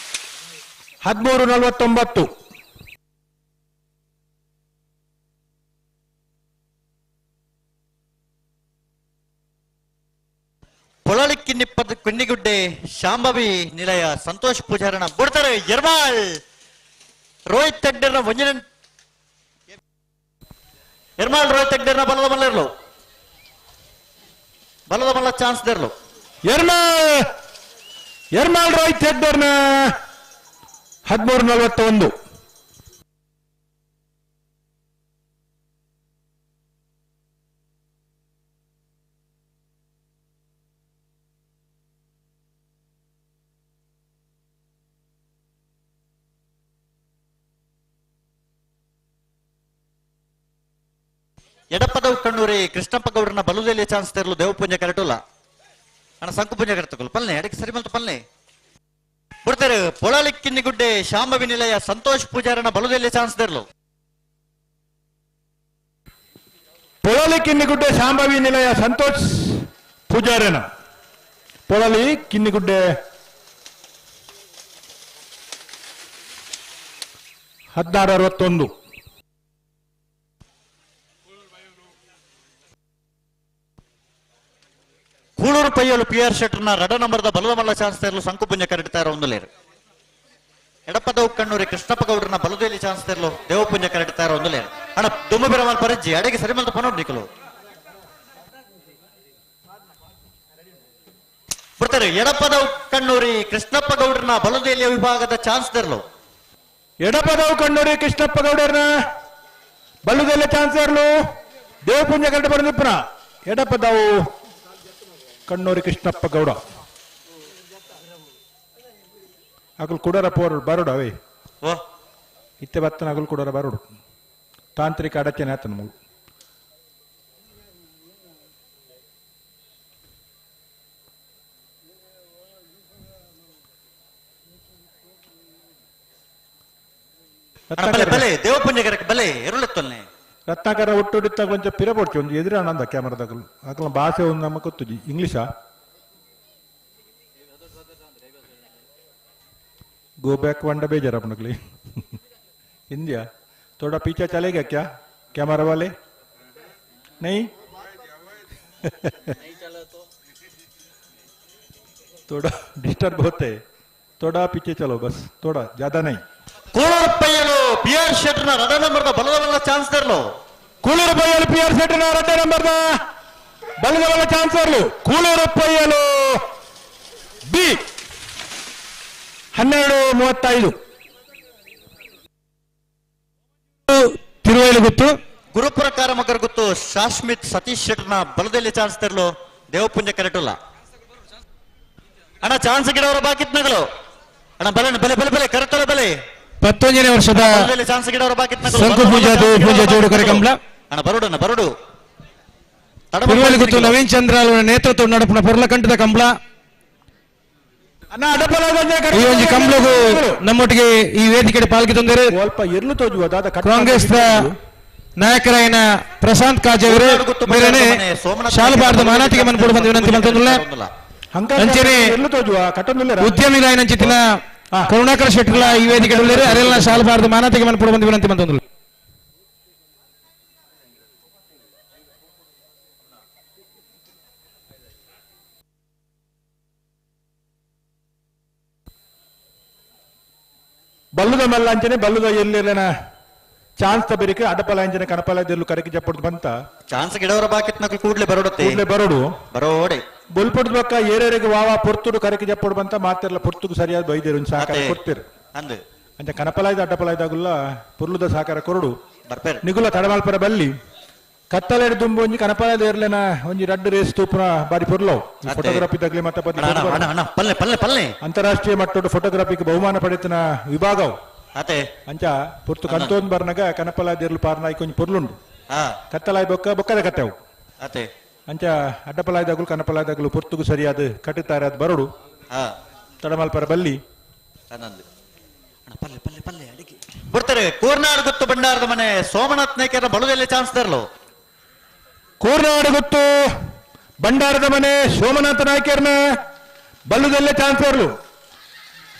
13 49. ಪೊಳಲಿ ಕಿನ್ನಿಪ್ಪದ ಕಿನ್ನಿಗುಡ್ಡೆ ಶಾಂಭವಿ ನಿಲಯ ಸಂತೋಷ್ ಪೂಜಾರನ ಬುಡ್ತಾರೆ. ಎರ್ಮಾಳ್ ರೋಹಿತ್ ತಗ್ಡರ್ನ ಒಂಜಿನ ಎರ್ಮಾಳ್ ರೋಹಿತ್ ತಗ್ಡರ್ನ ಬಲದ ಮಲ್ಲ ಬಲದ ಮಲ್ಲ ಚಾನ್ಸ್ ದೇರ್ಲು. ಎರ್ಮಾಳ್ ಎರ್ಮಾಳ್ ರೋಹಿತ್ ಹೆಗ್ಡರ್ನ 13:41. ಎಡಪದವು ಕಣ್ಣೂರಿ ಕೃಷ್ಣಪ್ಪ ಗೌಡರನ್ನ ಬಲುದೆಲೆ ಚಾನ್ಸ್ ತೆರಲು ದೇವಪುಂಜ ಕರೆಟುಲ್ಲ ಅಣ್ಣ ಸಂಕುಪುಂಜ ಕರೆತುಕಲ್ ಪಲ್ನೆ ಅಡಕ್ಕೆ ಸರಿ ಮಲ್ತು ಪಲ್ನೆ ಬಿಡ್ತಾರೆ. ಪೊಳಲಿ ಕಿನ್ನಿಗುಡ್ಡೆ ಶಾಂಭವಿ ನಿಲಯ ಸಂತೋಷ್ ಪೂಜಾರನ ಬಲುದೆಲೆ ಚಾನ್ಸ್ ತೆರಲು. ಪೊಳಲಿ ಕಿನ್ನಿಗುಡ್ಡೆ ಶಾಂಭವಿ ನಿಲಯ ಸಂತೋಷ್ ಪೂಜಾರನ ಪೊಳಲಿ ಕಿನ್ನಿಗುಡ್ಡೆ 16:61. ಕೂಳೂರು ಪೈಯಲು ಪಿ ಆರ್ ಶೆಟ್ಟರ್ನ ರಡ ನಂಬರ್ದ ಬಲದ ಮಲ್ಲ ಚಾನ್ಸ್ ತೆರಲು ಸಂಕುಪುಂಜ ಕರೆಡ್ತಾರ ಒಂದು ಲೇರು. ಎಡಪದವು ಕಣ್ಣೂರಿ ಕೃಷ್ಣಪ್ಪ ಗೌಡರನ್ನ ಬಲದಲ್ಲಿ ಚಾನ್ಸ್ ತೆರಲು ದೇವಪುಂಜ ಕರೆಡ್ತಾರ ಒಂದು ಲೇರು. ಅಣ್ಣ ದುಮ್ಮ ಬಿರಮಲ್ ಪರಿಜ್ಜಿ ಅಡೆಗೆ ಸರಿ ಮಲ್ತ ಪನೋಡ್ ನಿಕಲು ಬಿಡ್ತಾರೆ. ಎಡಪದವು ಕಣ್ಣೂರಿ ಕೃಷ್ಣಪ್ಪ ಗೌಡರನ್ನ ಬಲದೇಲಿಯ ವಿಭಾಗದ ಚಾನ್ಸ್ ತೆರಲು. ಎಡಪದವು ಕಣ್ಣೂರಿ ಕೃಷ್ಣಪ್ಪ ಗೌಡರನ್ನ ಬಲದೆಲೆ ಚಾನ್ಸ್ ತೆರಲು ದೇವಪುಂಜ ಕರೆಡ್ ಬರದಿಪ್ಪನ ಎಡಪದವು ಕಣ್ಣೂರಿ ಕೃಷ್ಣಪ್ಪ ಗೌಡ ಅಗಲ್ ಕುಡರ ಪೋರಡು ಬರೋಡು ಅವೇ ಇತ್ತೆ ಬತ್ತನ ಅಗಲ್ ಕುಡರ ಬರೋಡು ತಾಂತ್ರಿಕ ಅಡಚಣೆ ಆತ ನಮಗೆ. ಬಲೆ ಎರುಳೆತ್ತೊಲ್ನೆ ರತ್ನಾಕರ ಒಟ್ಟು ಕೊಂಚ ಪಿರಪೊಡ್ಚಿ ಒಂದು ಎದುರಾನಂದ ಕ್ಯಾಮರಾದಾಗಲು ಅಕಲ ಭಾಷೆ ಒಂದು ನಮ್ಮ ಗೊತ್ತುಜಿ ಇಂಗ್ಲಿಷಾ गो बैक वंडा बेजार अपनकली हिंदिया थोड़ा पीछे चलेगा क्या कैमरा वाले नहीं थोड़ा डिस्टर्ब होते थोड़ा पीछे चलो बस थोड़ा ज्यादा नहीं. ಕೂಳೂರು ಪೈಯಲು ಪಿ ಆರ್ ಶೆಟ್ಟರ್ನ ರಡ ನಂಬರ್ದ ಬಲದ ಬಲ್ಲ ಚಾನ್ಸ್ ತೆರಲು. ಕೂಳೂರು ಪೈಯಲು ಪಿ ಆರ್ ಶೆಟ್ಟರ್ನ ರಡ್ಡ ನಂಬರ್ದ ಬಲದ ಬಲ್ಲ ಚಾನ್ಸ್ ತೆರಲು. ಕೂಳೂರು ಪೈಯಲು ಬಿ 12:35. ತಿರುವೈಲು ಗುತ್ತು ಗುರುಪುರ ಕಾರಮಕರ ಗುತ್ತು ಶಾಶ್ಮಿತ್ ಸತೀಶ್ ಶೆಟ್ಟರ್ನ ಬಲದಲ್ಲಿ ಚಾನ್ಸ್ ತೆರಲು ದೇವಪುಂಜ ಕರೆಟುಲ್ಲ. ಅಣ್ಣ ಚಾನ್ಸ್ ಗಿಡವರ ಬಾಕಿತ್ನಗಳು ಅಣ್ಣ ಬಲೆ ಬಲೆ ಬಲೆ ಬಲೆ ಕರೆತಲ ಬಲೆ. 19ನೇ ವರ್ಷದ ಸಂಕುಪೂಜಾ ದೇವಪೂಜಾ ಜೋಡುಕರೆ ಕಂಬಳ ಅಣ್ಣ ಬರೋಡು ಅಣ್ಣ ಬರೋಡು. ತಿರುವೈಲು ಗುತ್ತು ನವೀನ್ ಚಂದ್ರ ನೇತೃತ್ವ ನಡಪುನ ಪೊರ್ಲಕಂಠದ ಕಂಬಳ. ಈ ಒಂಜಿ ಕಂಬಳಗು ನಮ್ಮೊಟ್ಟಿಗೆ ಈ ವೇದಿಕೆ ಪಾಲ್ಗೆ ತಂದರೆ ಕಾಂಗ್ರೆಸ್ ನಾಯಕರಾಯನ ಪ್ರಶಾಂತ್ ಕಾಜೆ ಅವರು ಮೇರೆನೆ ಶಾಲುಬಾರ್ದ ಮಾನಾತಿಗೆ ಮನ್ಪೋಡು ಬಂದು ವಿನಂತಿ ಮಲ್ತೊಂದುಲ್ಲ. ಅಂಚನೆ ಉದ್ಯಮಿಲಾಯನಂಚಿತ್ತಿನ ಕರುಣಾಕರ ಶೆಟ್ಟರ್ಲ ಈ ವೇದಿಕೆ ಅರೆಲ್ಲ ಶಾಲುಬಾರ್ದ ಮಾನಾತಿಗೆ ಮನ್ಪೋಡು ಬಂದು ವಿನಂತಿ ಮಲ್ತೊಂದುಲ್ಲ. ಬಲ್ಲುದ ಮಲ್ಲ ಅಂಚನೆ ಬಲ್ಲುದ ಎಲ್ಲಿರನ ಚಾನ್ಸ್ ತಬರಿಕೆ ಅಡಪಲ ಅಂಚನೆ ಕಣಪಲ ದೆಲ್ಲು ಕರಕಿ ಜಪ್ಪಡ್ದು ಬಂತ ಚಾನ್ಸ್ ಗಿಡವರ ಬಾಕಿತ್ನಕಲು ಕೂಡ್ಲೆ ಬರೋಡತ್ತೆ ಕೂಡ್ಲೆ ಬರೋಡು ಬರೋಡೆ ಬೊಲ್ಪಡ್ದು ಬಕ್ಕ ಏರೇರಿಗೆ ವಾವಾ ಪೊರ್ತುಡು ಕರಕಿ ಜಪ್ಪಡು ಬಂತ ಮಾತಿರಲ್ಲ ಪೊರ್ತುಗು ಸರಿಯಾದ ಬೈದೇರು ಒಂದು ಸಹಕಾರ ಕೊಡ್ತೀರು ಅಂದು ಅಂಚ ಕಣಪಲಾಯ್ದ ಅಡ್ಡಪಲಾಯ್ದಾಗುಲ್ಲ ಪುರ್ಲುದ ಸಹಕಾರ ಕೊರಡು ಬರ್ಪೇರು ನಿಗುಲ ತಡಮಾಲ್ಪರ ಬಲ್ಲಿ ಕತ್ತಲೆಡ್ ದುಂಬು ಒಂಜಿ ಕಣಪಲಾಯ್ದ ಏರ್ಲೆನ ಒಂಜಿ ರಡ್ಡು ರೇಸ್ ತೂಪುನ ಬಾರಿ ಪೊರ್ಲವು ಫೋಟೋಗ್ರಫಿ ತಗ್ಲಿ ಮತ್ತೆ ಪಲ್ಲೆ ಪಲ್ಲೆ ಪಲ್ಲೆ ಅಂತಾರಾಷ್ಟ್ರೀಯ ಮಟ್ಟದ ಫೋಟೋಗ್ರಫಿಗೆ ಬಹುಮಾನ ಪಡೆತನ ವಿಭಾಗವು ಅತೆ ಅಂಚ ಪೊರ್ತು ಕಂತೋನ್ ಬರ್ನಗ ಕನಪಲಾದಿರ್ಲು ಪಾರ್ನಾಯಿ ಕೊಂಚ ಪೊರ್ಲುಂಡು ಕತ್ತಲಾಯ್ ಬೊಕ್ಕ ಬೊಕ್ಕದ ಕತ್ತೆವು ಅತೆ ಅಂಚ ಅಡ್ಡಪಲಾಯ್ದಾಗಲು ಕನಪಲಾಯ್ದಾಗಲು ಪೊರ್ತುಗು ಸರಿಯಾದ ಕಟ್ಟುತ್ತಾರೆ ಬರೋಡು ತಡಮಲ್ಪರ ಬಲ್ಲಿ ಪಲ್ಲೆ ಪಲ್ಲೆ ಪಲ್ಲೆ ಅಡಿಗೆ ಬರ್ತಾರೆ. ಕೋರ್ನಾಡು ಗುತ್ತು ಭಂಡಾರದ ಮನೆ ಸೋಮನಾಥ್ ನೇಕರ ಬಳುದೆಲೆ ಚಾನ್ಸ್ ತರಲು. ಕೋರ್ನಾಡು ಗುತ್ತು ಭಂಡಾರದ ಮನೆ ಸೋಮನಾಥ ನಾಯ್ಕರ್ನ ಬಲ್ಲುದಲ್ಲೇ ಚಾನ್ಸ್ ತರಲು.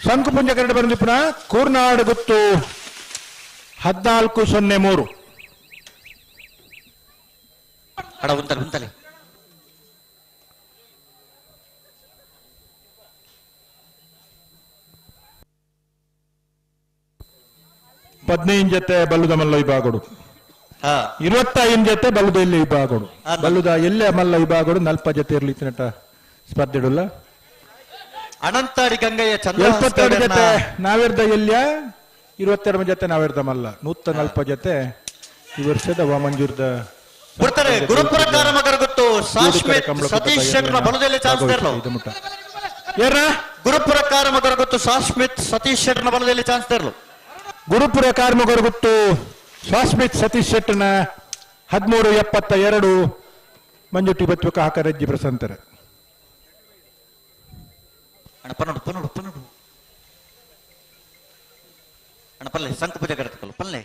ಶಂಕುಪುಂಜ ಕರಡು ಬಂದಿಪ್ಪನ ಕೂರ್ನಾಡು ಗುತ್ತು 14:03. ಅಡ ಉಂತಲೆ ಉಂತಲೆ. 15 ಜೊತೆ ಬಲ್ಲುದ ಮಲ್ಲ ವಿಭಾಗಡು 25 ಜೊತೆ ಬಲ್ಲುದ ಎಲ್ಲಿ ವಿಭಾಗಡು ಬಲ್ಲುದ ಎಲ್ಲೆ ಮಲ್ಲ ವಿಭಾಗಡು 40 ಜೊತೆ ಇರಲಿ ನಟ ಸ್ಪರ್ಧೆ ಇಡಲ್ಲ. ಅನಂತಾಡಿ ಗಂಗಯ್ಯ ಚಂದ್ರ 72 ಜೊತೆ ನಾವಿರ್ದ ಎಲ್ಲಿಯ 22 ಜೊತೆ ನಾವಿರ್ದ ಮಲ್ಲ 140 ಜೊತೆ ಈ ವರ್ಷದ ವಾಮಂಜೂರ್ದ ಬರ್ತಾರೆ. ಗುರುಪುರ ಕಾರಮಗರ ಗೊತ್ತು ಸತೀಶ್ ಶೆಟ್ಟರ್ ಬಲದಲ್ಲಿ ಚಾನ್ಸ್ ತರಲು. ಗುರುಪುರ ಕಾರಮಗರ ಗೊತ್ತು ಸಾಸ್ಮಿತ್ ಸತೀಶ್ ಶೆಟ್ಟರ್ನ ಬಲದಲ್ಲಿ ಚಾನ್ಸ್ ತರಲು. ಗುರುಪುರ ಕಾರ್ಮಗರ ಗೊತ್ತು ಸಾಸ್ಮಿತ್ ಸತೀಶ್ ಶೆಟ್ಟರ್ನ 13.72 ಮಂಜುಟಿ ಬತ್ವಕ ಹಾಕರಜ್ಜಿ ಪ್ರಸಂತರ. ಅಣ್ಣ ಪನ್ನಡು ಪನ್ನಡು ಪನ್ನಡು ಅಣ್ಣ ಪಲ್ಲೆ ಸಂಕ ಪೂಜೆ ಕರೆತಕಲು ಪಲ್ಲೆ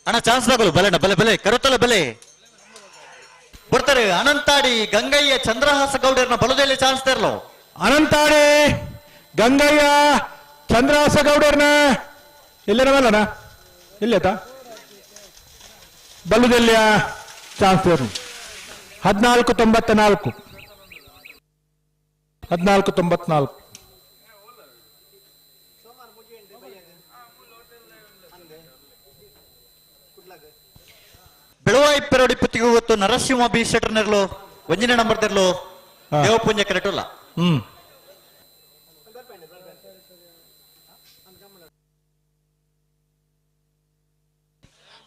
ಅಣ್ಣ ಚಾನ್ಸ್ ತಗೊಳ್ಳು ಬಲೆ ಅಣ್ಣ ಬಲೆ ಬಲೆ ಕರುತ್ತಲ ಬಲೆ ಬರ್ತಾರೆ. ಅನಂತಾಡಿ ಗಂಗಯ್ಯ ಚಂದ್ರಹಾಸ ಗೌಡರನ್ನ ಬಲದಲ್ಲಿ ಚಾನ್ಸ್ ತರಲು. ಅನಂತಾಡಿ ಗಂಗಯ್ಯ ಚಂದ್ರಹಾಸ ಗೌಡರ್ನ ಎಲ್ಲೇನವಲ್ಲಣ್ಣ ಎಲ್ಲೇತ ಬಲದಲ್ಲಿಯ ಚಾನ್ಸ್ ತೇರು 14.94 14.94. ಬೆಳವಾಯಿ ಪೆರೋಡಿ ಪುತ್ತಿಗೆ ಗೊತ್ತು ನರಸಿಂಹ ಬಿ ಶೆಟ್ಟರ್ ನೆರಳು ಒಂಜಿನ ನಂಬರ್ ತೆರಲು ದೇವಪುಂಜ ಕರೆಟುಲ್ಲ.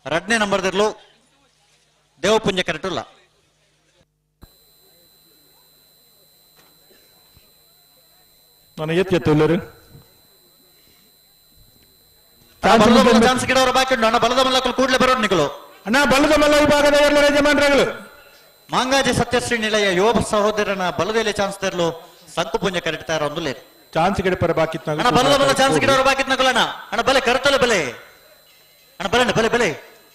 ಎರಡನೇ ನಂಬರ್ ತೆರಲು ದೇವಪುಂಜ ಕರೆಟುಲ್ಲ. ನಾನು ಎತ್ತಿ ಎತ್ತುಲ್ಲರು ಚಾನ್ಸ್ ಗಿಡವರ ಬಾಕಿ ಉಂಟು ಅಣ್ಣ. ಬಲದ ಮಲ್ಲಕಲು ಕೂಡಲೇ ಬರೋದು ನಿಕಲು ಅಣ್ಣ. ಬಲದ ಮಲ್ಲ ವಿಭಾಗದ ಎಲ್ಲರ ಯಜಮಾನರುಗಳು ಮಾಂಗಾಜಿ ಸತ್ಯಶ್ರೀ ನಿಲಯ ಯುವ ಸಹೋದರನ ಬಲದಲ್ಲಿ ಚಾನ್ಸ್ ತರಲು ಸಂಕು ಪುಂಜ ಕರೆಡ್ತಾರ ಒಂದು ಲೇರು ಚಾನ್ಸ್ ಗಿಡ ಪರ ಬಾಕಿ ಅಣ್ಣ. ಬಲದ ಮಲ್ಲ ಚಾನ್ಸ್ ಗಿಡವರ ಬಾಕಿ ನಕಲಣ್ಣ ಅಣ್ಣ ಬಲೆ ಕರೆತಲು ಬಲೆ ಅಣ್ಣ ಬಲೆ ಅಣ್ಣ ಬಲೆ ಬಲೆ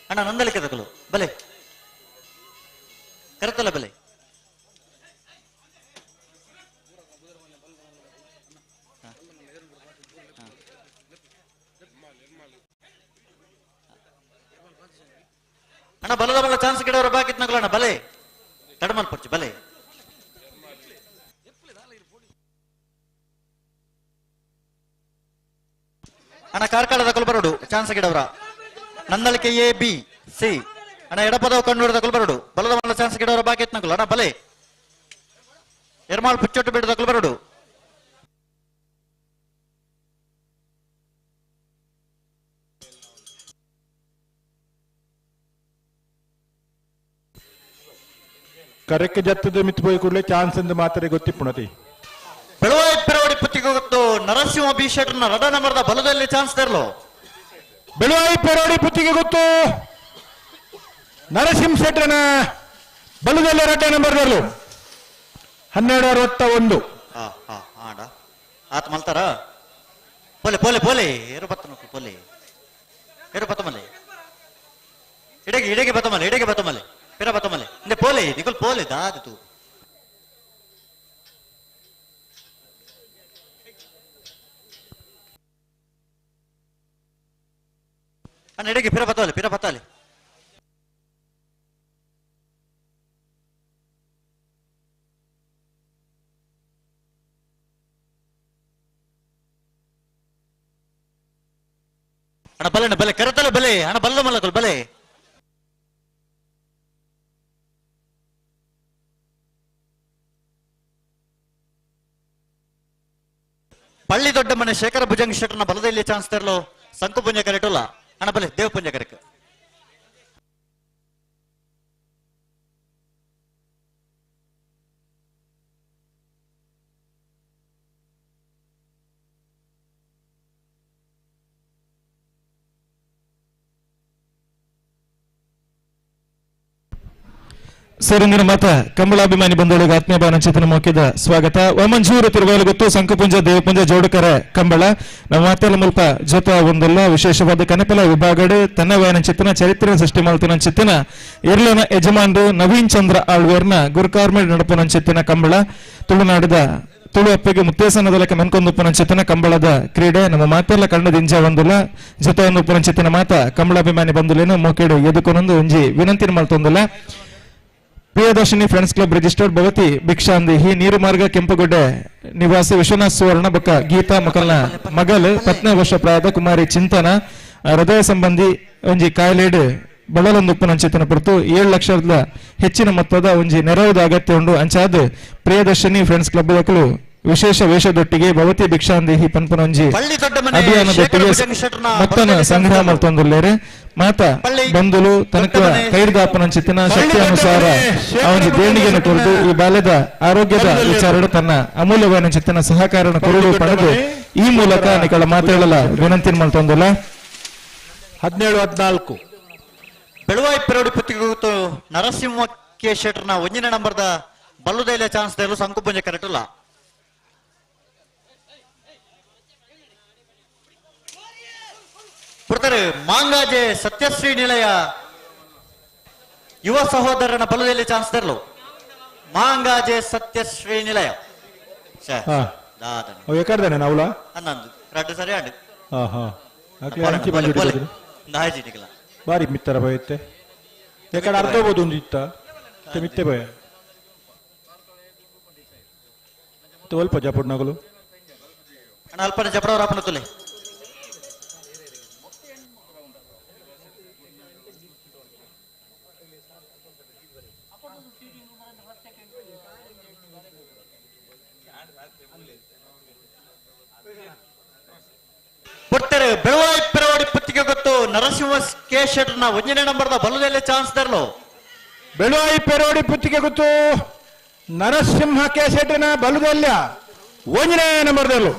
ಅಣ್ಣ ನಂದಲಿಕೆ ತಕಲು ಬಲೆ ಕರೆತಲ ಬಲೆ. ಅಣ್ಣ ಬಲದ ಬಲ ಚಾನ್ಸ್ ಗಿಡವರ ಬಾಕಿತ್ ನಗಲಣ್ಣ ಬಲೆ ತಡಮಲ್ ಪರ್ಚು ಬಲೆ. ಅಣ್ಣ ಕಾರ್ಕಳದ ಕೊಲ್ಬರೋಡು ಚಾನ್ಸ್ ಗಿಡವರ ನಂದಳಿಕೆ A B C ಅಣ್ಣ ಎಡಪದವು ಕಣ್ಣೂರದ ಕೊಲ್ಬರೋಡು ಬಲದ ಬಲ ಚಾನ್ಸ್ ಗಿಡವರ ಬಾಕಿತ್ ನಗಲು ಅಣ್ಣ ಬಲೆ ಎರ್ಮಾಳ್ ಪುಚ್ಚೊಟ್ಟು ಬೇಡದ ಕೊಲ್ಬರೋಡು. ಕರೆಕ್ಕೆ ಜತ್ತದ ಮಿತ್ ಪೋಯಿ ಕೂಡಲೇ ಚಾನ್ಸ್ ಎಂದು ಮಾತ್ರ ಗೊತ್ತಿಪ್ಪುಣತಿ. ಬೆಳವಾಯಿ ಪೆರವಡಿ ಪುತ್ತಿಗೆ ಗೊತ್ತು ನರಸಿಂಹ ಬಿ ಶೆಟ್ಟರ್ನ ರಡ ನಂಬರ್ದ ಬಲದಲ್ಲಿ ಚಾನ್ಸ್ ತರಲು. ಬೆಳವಾಯಿ ಪೆರೋಡಿ ಪುತ್ತಿಗೆ ಗೊತ್ತು ನರಸಿಂಹ ಶೆಟ್ಟರ್ನ ಬಲದಲ್ಲಿ ರಡ್ಡ ನಂಬರ್ ತರಲು 12.61. ಆತ ಮಲ್ತಾರ ಪೋಲೆ ಪೋಲೆ ಪೋಲೆ ಏರು ಬತ್ತ ನೋಕು ಪೋಲೆ ಏರು ಬತ್ತಮಲೆ ಇಡಗೆ ಇಡಗೆ ಬತ್ತಮಲೆ ಇಡಗೆ ಬತ್ತಮಲೆ ಪಿರ ಬತ್ತಮಲೆ ಇಂದೆ ಪೋಲೆ ನಿಕಲ್ ಪೋಲೆ ದಾದ ತೂ ಅಣ್ಣ ಇಡಗೆ ಪಿರ ಬತ್ತಮಲೆ ಪಿರ ಬತ್ತಲೆ ಅಣ್ಣ ಬಲೆ ಅಣ್ಣ ಬಲೆ ಕರೆತಲೆ ಬಲೆ ಅಣ್ಣ ಬಲ್ಲ ಮಲ್ಲಕಲ್ ಬಲೆ. ಪಳ್ಳಿ ದೊಡ್ಡ ಮನೆ ಶೇಖರ ಭುಜಂಗ ಶೆಟ್ಟರ್ನ ಬಲದಲ್ಲಿ ಚಾನ್ಸ್ ತರಲು ಸಂಕು ಪುಂಜ ಕರೆಟುಲ್ಲ ಅಣ್ಣ ಬಲೆ ದೇವ ಪುಂಜ ಕರೆಕ್. ಸರ್, ಇಂದಿನ ಮಾತ ಕಂಬಳಾಭಿಮಾನಿ ಬಂಧುಗಳಿಗೆ ಆತ್ಮೀಯ ಭಾವನಚೇತನ ಮೌಖ್ಯದ ಸ್ವಾಗತ. ವಾಮಂಜೂರು ತಿರುವಾಲುಗೊತ್ತು ಸಂಕಪುಂಜ ದೇವಪುಂಜ ಜೋಡುಕರ ಕಂಬಳ ನಮ್ಮ ಮಾತೆಲ್ಲ ಮುಲ್ಪ ಜೊತೆ ಒಂದಲ್ಲ ವಿಶೇಷವಾದ ಕನಪಲ ವಿಭಾಗಡೆ ತನ್ನ ವಾಯನಚಿತ್ತನ ಚರಿತ್ರೆ ಸೃಷ್ಟಿ ಮಾಡ್ತಿನ ಚಿತ್ತನ ಇರ್ಲನ ಯಜಮಾನರು ನವೀನ್ ಚಂದ್ರ ಆಳ್ವೇರ್ನ ಗುರುಕಾರ್ಮೇಡ್ ನಡಪುನ ಚಿತ್ತನ ಕಂಬಳ ತುಳುನಾಡಿದ ತುಳು ಅಪ್ಪಿಗೆ ಮುತ್ತೇಸನದ ಲೆಕ್ಕ ಮೆನ್ಕೊಂದುಪ್ಪನ ಚಿತ್ತನ ಕಂಬಳದ ಕ್ರೀಡೆ ನಮ್ಮ ಮಾತೆಲ್ಲ ಕಣ್ಣದ ಇಂಜ ಒಂದುಲ್ಲ ಜೊತೆ ಒಂದು ಚಿತ್ತನ ಮಾತ ಕಂಬಳಾಭಿಮಾನಿ ಬಂಧುಲೇನು ಮೋಕೇಡು ಎದುಕೊನೊಂದು ಒಂಜಿ ವಿನಂತಿನ ಮಾಡ್ತೊಂದುಲ್ಲ. Priyadarshini friends club registered ಭವತಿ ಭಿಕ್ಷಾಂದೇಹಿ ನೀರುಮಾರ್ಗ ಕೆಂಪುಗುಡ್ಡೆ ನಿವಾಸಿ ವಿಶ್ವನಾಥ್ ಸುವರ್ಣ ಬೊಕ್ಕ ಗೀತಾ ಮಕಲ್ನ ಮಗಲ್ ಪತ್ನಿ ವರ್ಷ ಪ್ರಾಯದ ಕುಮಾರಿ ಚಿಂತನ ಹೃದಯ ಸಂಬಂಧಿ ಒಂಜಿ ಕಾಯಿಲೆಡ್ ಬಳಲೊಂದುಪ್ಪುನಂಚಿತನ ಪೊರ್ತು 7 ಲಕ್ಷದ ಹೆಚ್ಚಿನ ಮೊತ್ತದ ಒಂಜಿ ನೆರವುದ ಅಗತ್ಯ ಉಂಡು. ಅಂಚಾದ್ ಪ್ರಿಯದರ್ಶಿನಿ ಫ್ರೆಂಡ್ಸ್ ಕ್ಲಬ್ ದಕುಲು ವಿಶೇಷ ವೇಷದೊಟ್ಟಿಗೆ ಭವತಿ ಭಿಕ್ಷಾಂದೇಹಿ ಪನ್ಪುನ ಒಂಜಿ ಅಭಿಯಾನದೊಟ್ಟಿಗೆ ಮೊತ್ತನ ಸಂಗ್ರಹ ಮಲ್ತೊಂದುಲ್ಲೇರು. ಮಾತ ಬಂಧುಲು ತನಕ ಕೈರ್ದಾಪನಂಚಿತ್ತಿನ ಶಕ್ತಿ ಅನುಸಾರ ಅವನ ದೇಣಿಗೆಯನ್ನು ಕೊರದು ಈ ಬಾಲ್ಯದ ಆರೋಗ್ಯದ ವಿಚಾರಡು ತನ್ನ ಅಮೂಲ್ಯವಾದ ಚಿತ್ತಿನ ಸಹಕಾರ ಕೊರಡು ಪಡೆದು ಈ ಮೂಲಕ ನಿಕಳ ಮಾತೇಳಲ ವಿನಂತಿ ಮಲ್ತೊಂದುಲ್ಲ. 17-14 ಬೆಳುವಾಯಿ ಪೆರೋಡಿ ಪುತ್ತಿಗೆ ನರಸಿಂಹ ಕೆ ಶೆಟ್ಟರ್ನ ಒಂಜಿನ ನಂಬರ್ದ ಬಲ್ಲುದೈಲ ಚಾನ್ಸ್ ದೇಲು ಸಂಕುಪುಂಜ ಕರೆಟುಲ್ಲ. ಪುರ್ತರು ಮಾಂಗಾಜೆ ಸತ್ಯಶ್ರೀ ನಿಲಯ ಯುವ ಸಹೋದರನ ಬಲದಲ್ಲಿ ಚಾನ್ಸ್ ತರಲು ಮಾಂಗಾಜೆ ಸತ್ಯಶ್ರೀ ನಿಲಯ ಸರಿ ಬಾರಿ ಮಿತ್ತರ ಭಯತ್ತೆ ಯಾಕಡೆ ಅರ್ಧ ಹೋಗೋದು ಒಂದು ಇತ್ತ ಮಿತ್ತೆ ಭಯ ಅಲ್ಪ ಜಪಡ್ ನಗಲು ಅಲ್ಪ ಜಪಡವ್ರ ಅಪ್ಪನ ತುಲೆ ಪುಟ್ಟರು ಬೆಳವಾಯಿ ಪೆರವಾಡಿ ಪುತ್ತಿಗೆ ಗೊತ್ತು ನರಸಿಂಹ ಕೆ ಶೆಟ್ಟರ್ನ ಒಂದನೇ ನಂಬರ್ದ ಬಲದಲ್ಲಿ ಚಾನ್ಸ್ ತರಲು. ಬೆಳುವಾಯಿ ಪೆರೋಡಿ ಪುತ್ತಿಗೆ ಗೊತ್ತು ನರಸಿಂಹ ಕೆ ಶೆಟ್ಟರ್ನ ಬಲದಲ್ಲ ಒಂದನೇ ನಂಬರ್ದಲ್ಲೂ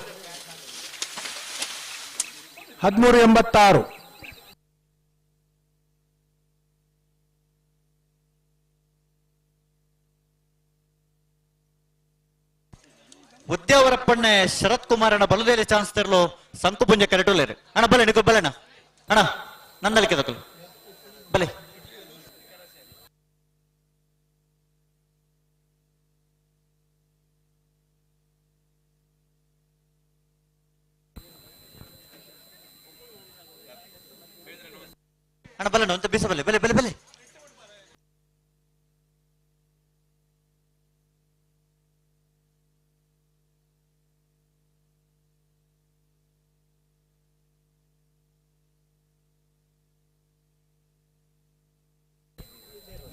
13-86. ಉದ್ಯಾವರಪ್ಪಣ್ಣೆ ಶರತ್ ಕುಮಾರನ ಬಲದಲ್ಲಿ ಚಾನ್ಸ್ ತರಲು ಸಂಕುಪುಂಜ ಕರೆಟುಲೇರು. ಅಣ್ಣ ಬಲೆ ನಿಕೋ ಬಲೆಣ್ಣ ಅಣ್ಣ ನಂದಲಿಕೆ ದಕ್ಕಲು ಬಲೆ. ಅಣ್ಣ ಬಲೆಣ್ಣ ಅಂತ ಬೀಸ ಬಲೆ ಬಲೆ ಬಲೆ ಬಲೆ.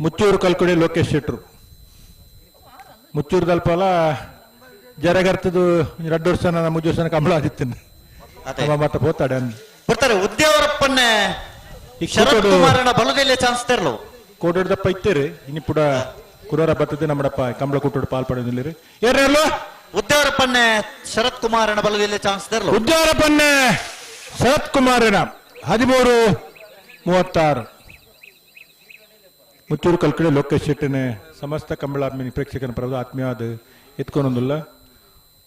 ಮುಚ್ಚೂರು ಕಲ್ಕುಡಿ ಲೋಕೇಶ್ ಶೆಟ್ರು ಮುಚ್ಚೂರು ದಲ್ಪಲ ಜರಗರ್ತದು ರಡ್ಡು ವರ್ಷ ಮುಜ್ಜು ವರ್ಷ ಕಂಬಳ ಆದಿತ್ತೇನೆ ಮತ್ತೆ ಪೋತಾಡೆ ಬರ್ತಾರೆ. ಉದ್ಯಾವರಪ್ಪನ್ನೇ ಶರತ್ ಕುಮಾರನ ಬಲದಲ್ಲಿ ಚಾನ್ಸ್ ತರಲು ಕೋಟೋಡ್ದಪ್ಪ ಇತ್ತೇರಿ ಇನ್ನು ಪುಡ ಕುರೋರ ಬರ್ತದೆ ನಮ್ಮಡಪ್ಪ ಕಂಬಳ ಕೂಟೋಡು ಪಾಲ್ ಪಡೆದಿಲ್ಲ. ಏರ್ರಲ್ಲು ಉದ್ಯಾವರಪ್ಪನ್ನೇ ಶರತ್ ಕುಮಾರನ ಬಲದಲ್ಲಿ ಚಾನ್ಸ್ ತರಲು. ಉದ್ಯಾವರಪ್ಪನ್ನೇ ಶರತ್ ಕುಮಾರನ 13-36. ಮುಚ್ಚೂರು ಕಲ್ಕಡೆ ಲೋಕೇಶ್ ಶೆಟ್ಟನೆ ಸಮಸ್ತ ಕಂಬಳ ಪ್ರೇಕ್ಷಕನ ಪರವಾದ ಆತ್ಮೀಯವಾದ ಎತ್ಕೊಂಡೊಂದಿಲ್ಲ.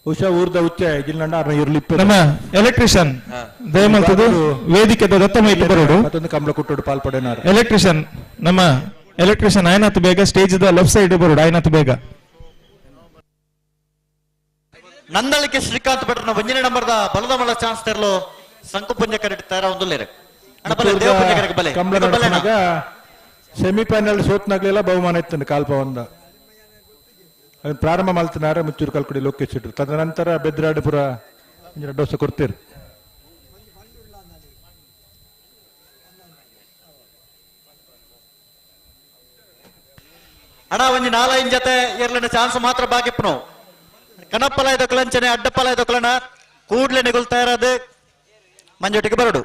ಉಷಾ ಊರ್ದ ಉಚ್ಚ ಜಿಲ್ಲಾಂಡ ಇರ್ಲಿ ನಮ್ಮ ಎಲೆಕ್ಟ್ರಿಷಿಯನ್ ದಯಮಾಲ್ತದು ವೇದಿಕೆ ದತ್ತ ಮೈತಿ ಬರೋಡು ಮತ್ತೊಂದು ಕಂಬಳ ಕುಟ್ಟೋಡು ಪಾಲ್ಪಡೆನಾರು ಎಲೆಕ್ಟ್ರಿಷಿಯನ್ ನಮ್ಮ ಎಲೆಕ್ಟ್ರಿಷಿಯನ್ ಆಯನಾಥ್ ಬೇಗ ಸ್ಟೇಜ್ the left side ಬರೋಡು ಆಯನಾಥ್ ಬೇಗ. ನಂದಳಿಕೆ ಶ್ರೀಕಾಂತ್ ಭಟ್ರನ ಒಂದನೇ ನಂಬರ್ದ ಬಲದ ಮಲ್ಲ ಚಾನ್ಸ್ ತರಲು ಸಂಕುಪುಂಜ ಕರೆಟ್ ತಯಾರ ಒಂದುಲ್ಲೇರು. ಕಂಬಳ ನಡೆಸಿದಾಗ ಸೆಮಿಫೈನಲ್ ಸೋತ್ನಾಗ್ಲಿಲ್ಲ ಬಹುಮಾನ ಇತ್ತು ಕಾಲ್ಪ ಒಂದ ಅದನ್ನ ಪ್ರಾರಂಭ ಮಾಡ್ತಿನಾರೆ ಮುಚ್ಚೂರು ಕಲ್ಕುಡಿ ಲೋಕೇಶ್ ಶೆಟ್ಟರು. ತದನಂತರ ಬೆದ್ರಾಡಿಪುರ ಡೋಸ ಕೊಡ್ತೀರಿ. ಅಣ್ಣ ಒಂಜಿ ನಾಲೈನ್ ಜೊತೆ ಎರಡನೇ ಚಾನ್ಸ್ ಮಾತ್ರ ಬಾಕಿಪ್ಪನು ಕನಪ್ಪಲ ಇದಕ್ಕಲಂಚನೆ ಅಡ್ಡಪ್ಪಲ ಇದಕ್ಕಲನ ಕೂಡ್ಲೆ ನಿಗುಲ್ತಾ ಇರೋದು ಮಂಜೊಟ್ಟಿಗೆ ಬರಡು.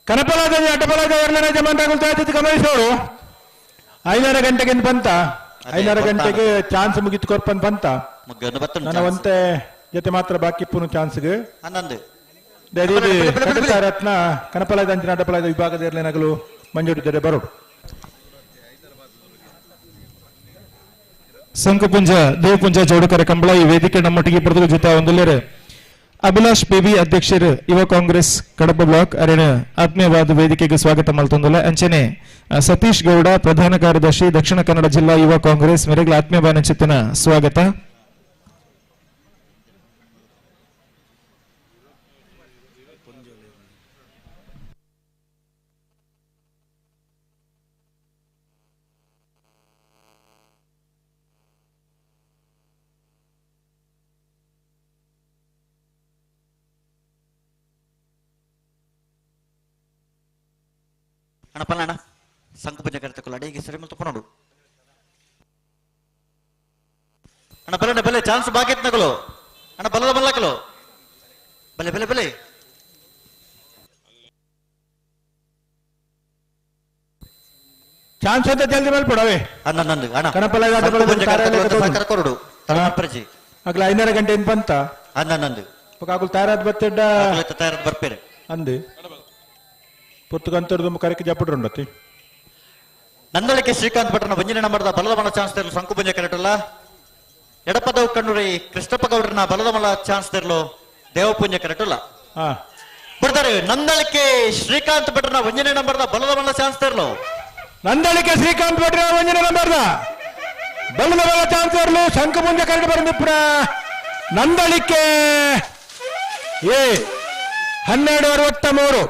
ಕನಪಲಾದ ಅಡ್ಡಪಲಾದ ಎರಡನೇ ಜಮಾನ್ ಗಮನಿಸೋರು 5:30 ಗಂಟೆಗೆ ಬಂತ 5:30 ಗಂಟೆಗೆ ಚಾನ್ಸ್ ಮುಗಿತು ಕೊರ್ಪನ್ ಬಂತ ನನ್ನ ಒಂತೆ ಜೊತೆ ಮಾತ್ರ ಬಾಕಿ ಪುನು ಚಾನ್ಸ್ಗೆ ರತ್ನ ಕನಪಲಾದ ಅಂಚಿನ ಅಡ್ಡಪಲಾದ ವಿಭಾಗದ ಎರಡನೇ ಮಂಜೂರು ಜೊತೆ ಬರೋಡು. ಸಂಕಪುಂಜ ದೇವಪುಂಜ ಜೋಡುಕರ ಕಂಬಳ ಈ ವೇದಿಕೆ ನಮ್ಮೊಟ್ಟಿಗೆ ಬರೆದು ಜೊತೆ ಒಂದುಲ್ಲೇರೆ ಅಭಿಲಾಷ್ ಬೇಬಿ ಅಧ್ಯಕ್ಷರು ಯುವ ಕಾಂಗ್ರೆಸ್ ಕಡಬ ಬ್ಲಾಕ್ ಅರಿನ ಆತ್ಮೀಯವಾದ ವೇದಿಕೆಗೆ ಸ್ವಾಗತ ಮಲ್ತೊಂದುಲ್ಲ. ಅಂಚನೆ ಸತೀಶ್ ಗೌಡ ಪ್ರಧಾನ ಕಾರ್ಯದರ್ಶಿ ದಕ್ಷಿಣ ಕನ್ನಡ ಜಿಲ್ಲಾ ಯುವ ಕಾಂಗ್ರೆಸ್ ಮೇರೆಗಳ ಆತ್ಮೀಯ ಚಿತ್ತನ ಸ್ವಾಗತ. ಅಣ್ಣ ಪಲ್ಲಣ್ಣ ಸಂಕುಪಂಜ ಕರೆತಕ್ಕಲ್ಲ ಅಡಿಗೆ ಸರಿ ಮತ್ತು ಪನೋಡು ಅಣ್ಣ ಬಲ್ಲಣ್ಣ ಬಲೆ ಚಾನ್ಸ್ ಬಾಕಿತ್ ನಗಲು ಅಣ್ಣ ಬಲ್ಲದ ಬಲ್ಲಕಲು ಬಲೆ ಬಲೆ ಬಲೆ ಚಾನ್ಸ್ ಅಂತ ಜಲ್ದಿ ಮಲ್ಪಡವೆ ಅಣ್ಣ ನಂದು ಅಣ್ಣ ಕಣಪಲ್ಲ ಸಹಕಾರ ಕೊರಡು ಪ್ರಜೆ ಅಗ್ಲ 5 ಗಂಟೆ ಏನ್ ಬಂತ ಅಣ್ಣ ನಂದು ಅಗುಲ್ ತಯಾರಾದ್ ಬತ್ತೆಡ್ಡ ತಯಾರಾದ್ ಬರ್ಪೇರೆ ಅಂದೆ ಪುತ್ತಗಂತರದು ಕರೆಕ್ ಜಪ್ಪಡ್ರುಂಡತಿ ನಂದಳಿಕೆ ಶ್ರೀಕಾಂತ್ ಭಟ್ರನ ವಂಜನೆ ನಂಬರ್ದ ಬಲದ ಮಲ ಚಾನ್ಸ್ ತೆರಲು ಸಂಕುಪಂಜ ಕರೆಟಲ್ಲ ಎಡಪದವು ಕಣ್ಣುರಿ ಕೃಷ್ಣಪ್ಪ ಗೌಡ್ರನ ಬಲದ ಮಲ ಚಾನ್ಸ್ ತೆರಲು ದೇವಪುಂಜ ಕರೆಟಲ್ಲ ಬಿಡ್ತಾರೆ ನಂದಳಿಕೆ ಶ್ರೀಕಾಂತ್ ಭಟ್ರನ ವಂಜನೆ ನಂಬರ್ದ ಬಲದ ಮಲ ಚಾನ್ಸ್ ತೆರಲು ನಂದಳಿಕೆ ಶ್ರೀಕಾಂತ್ ಭಟ್ರ ವಂಜನೆ ನಂಬರ್ದ ಬಲದ ಮಲ ಚಾನ್ಸ್ ತೆರಲು ಶಂಕುಪುಂಜ ಕರೆಟ್ ಬರಂದಿಪ್ಪುನ ನಂದಳಿಕೆ ಏ 12:63.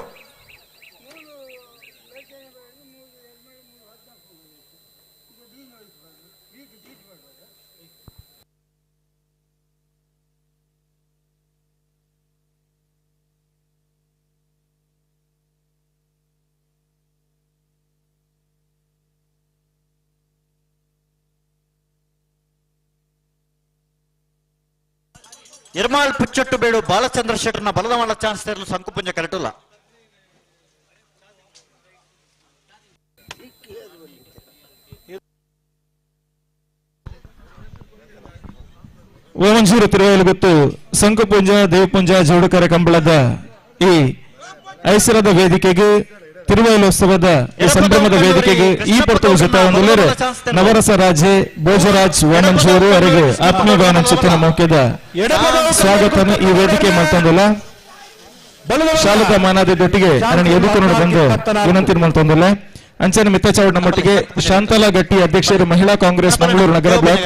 ಎರ್ಮಾಳ್ ಪುಚ್ಚೊಟ್ಟು ಬೇಡು ಬಾಲಚಂದ್ರ ಶೆಟ್ಟರ್ನ ಬಲದ ಮಲ್ಲ ಚಾನ್ಸ್ ತೆರಲು ಸಂಕುಪುಂಜ ಕರೆಟುಲ್ಲ. ಓಮಂಜೂರು ತಿರುವೈಲುಗುತ್ತು ಸಂಕುಪುಂಜ ದೇವಪುಂಜ ಜೋಡುಕರೆ ಕಂಬಳದ ಈ ಐಸರದ ವೇದಿಕೆಗೆ ತಿರುವೈಲೋತ್ಸವದ ಈ ಸಂಭ್ರಮದ ವೇದಿಕೆಗೆ ಈ ಪೊರ್ತುಗು ಜೊತೆ ಒಂದುಲ್ಲೇರು ನವರಸ ರಾಜೆ ಭೋಜರಾಜ್ ವಾಮಂಜೂರು ಅವರಿಗೆ ಆತ್ಮೀಯವಾದ ಚಿತ್ತಿನ ಮೌಕ್ಯದ ಸ್ವಾಗತನ ಈ ವೇದಿಕೆ ಮಾಡ್ತಂದಿಲ್ಲ. ಶಾಲದ ಮಾನಾದಿದ್ದೊಟ್ಟಿಗೆ ನನ್ನ ಎದುರು ಬಂದು ವಿನಂತಿ ಮಾಡ್ತಂದಿಲ್ಲ. ಅಂಚನೆ ಮಿತ್ತಚಾವಡ್ ನಮ್ಮೊಟ್ಟಿಗೆ ಶಾಂತಲಾ ಗಟ್ಟಿ ಅಧ್ಯಕ್ಷರು ಮಹಿಳಾ ಕಾಂಗ್ರೆಸ್ ಮಂಗಳೂರು ನಗರ ಬ್ಲಾಕ್,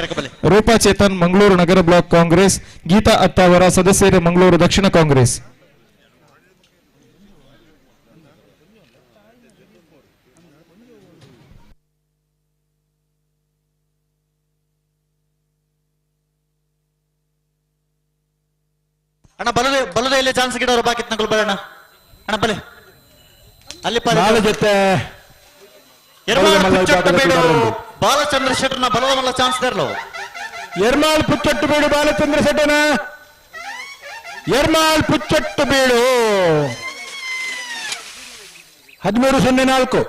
ರೂಪಾ ಚೇತನ್ ಮಂಗಳೂರು ನಗರ ಬ್ಲಾಕ್ ಕಾಂಗ್ರೆಸ್, ಗೀತಾ ಅತ್ತಾವರ ಸದಸ್ಯರು ಮಂಗಳೂರು ದಕ್ಷಿಣ ಕಾಂಗ್ರೆಸ್. ಅಣ್ಣ ಬಲದ ಬಲದ ಇಲ್ಲಿ ಚಾನ್ಸ್ ಗಿಡವರು ಬಾಕಿ ನಕಲು ಬರೋಣ ಅಣ್ಣ ಬಲೆ ಅಲ್ಲಿ ಜೊತೆ ಬಾಲಚಂದ್ರ ಶೆಟ್ಟರ್ನ ಬಲದ ಮಲ್ಲ ಚಾನ್ಸ್ ತರಲು ಎರ್ಮಾಲ್ ಪುಚ್ಚೊಟ್ಟು ಬೀಡು ಬಾಲಚಂದ್ರ ಶೆಟ್ಟನ ಎರ್ಮಾಲ್ ಪುಚ್ಚೊಟ್ಟು ಬೀಡು 13:04.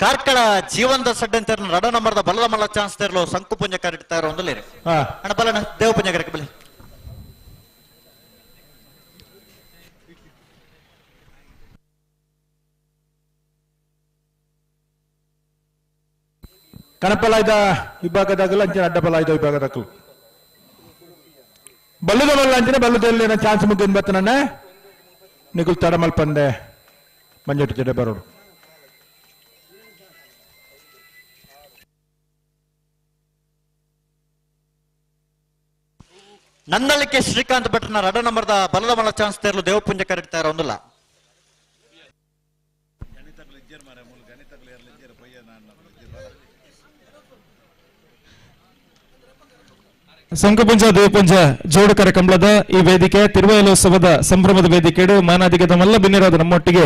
ಕಾರ್ಕಳ ಜೀವನದ ಸಡ್ಡಂತ ರಡ ನಂಬರ್ದ ಬಲದ ಮಲ್ಲ ಚಾನ್ಸ್ ತರಲು ಸಂಕುಪುಂಜ ಕರೆಡ್ತಾ ಇರೋ ಒಂದು ಅಣ್ಣ ಬಲಣ್ಣ ದೇವಪುಂಜ ಕರೆಕ್ ಬಲೆ. ಕಣಪಲಾಯ್ದ ವಿಭಾಗದಾಗಲು ಅಂಚಿನ ಅಡ್ಡಪಲಾಯ್ದ ವಿಭಾಗದಾಗಲು ಬಲ್ಲದ ಬಲ್ಲ ಅಂಚಿನ ಬಲ್ಲದಲ್ಲಿ ಚಾನ್ಸ್ ಮುಗಿದ ಬತ್ತನಣ್ಣ ನಿಗುಲ್ ತಡಮಲ್ ಪಂದೆ ಮಂಜಟ್ಟು ಜಡೆ ಬರೋಡು. ನಂದಳಿಕೆ ಶ್ರೀಕಾಂತ್ ಭಟ್ರನ ರಡ ನಂಬರ್ದ ಬಲದ ಮಲ್ಲ ಚಾನ್ಸ್ ತೇರಲು ದೇವಪುಂಜ ಕರೆಡ್ತಾ ಇರೋ ಒಂದಿಲ್ಲ. ಸಂಕುಪುಂಜ ದೇವಪುಂಜ ಜೋಡುಕರ ಕಂಬಳದ ಈ ವೇದಿಕೆ ತಿರುವೈಲೋತ್ಸವದ ಸಂಭ್ರಮದ ವೇದಿಕೆಡು ಮಾನಾದಿಗದ ಮಲ್ಲ ಬಿನ್ನಿರಾದ ನಮ್ಮೊಟ್ಟಿಗೆ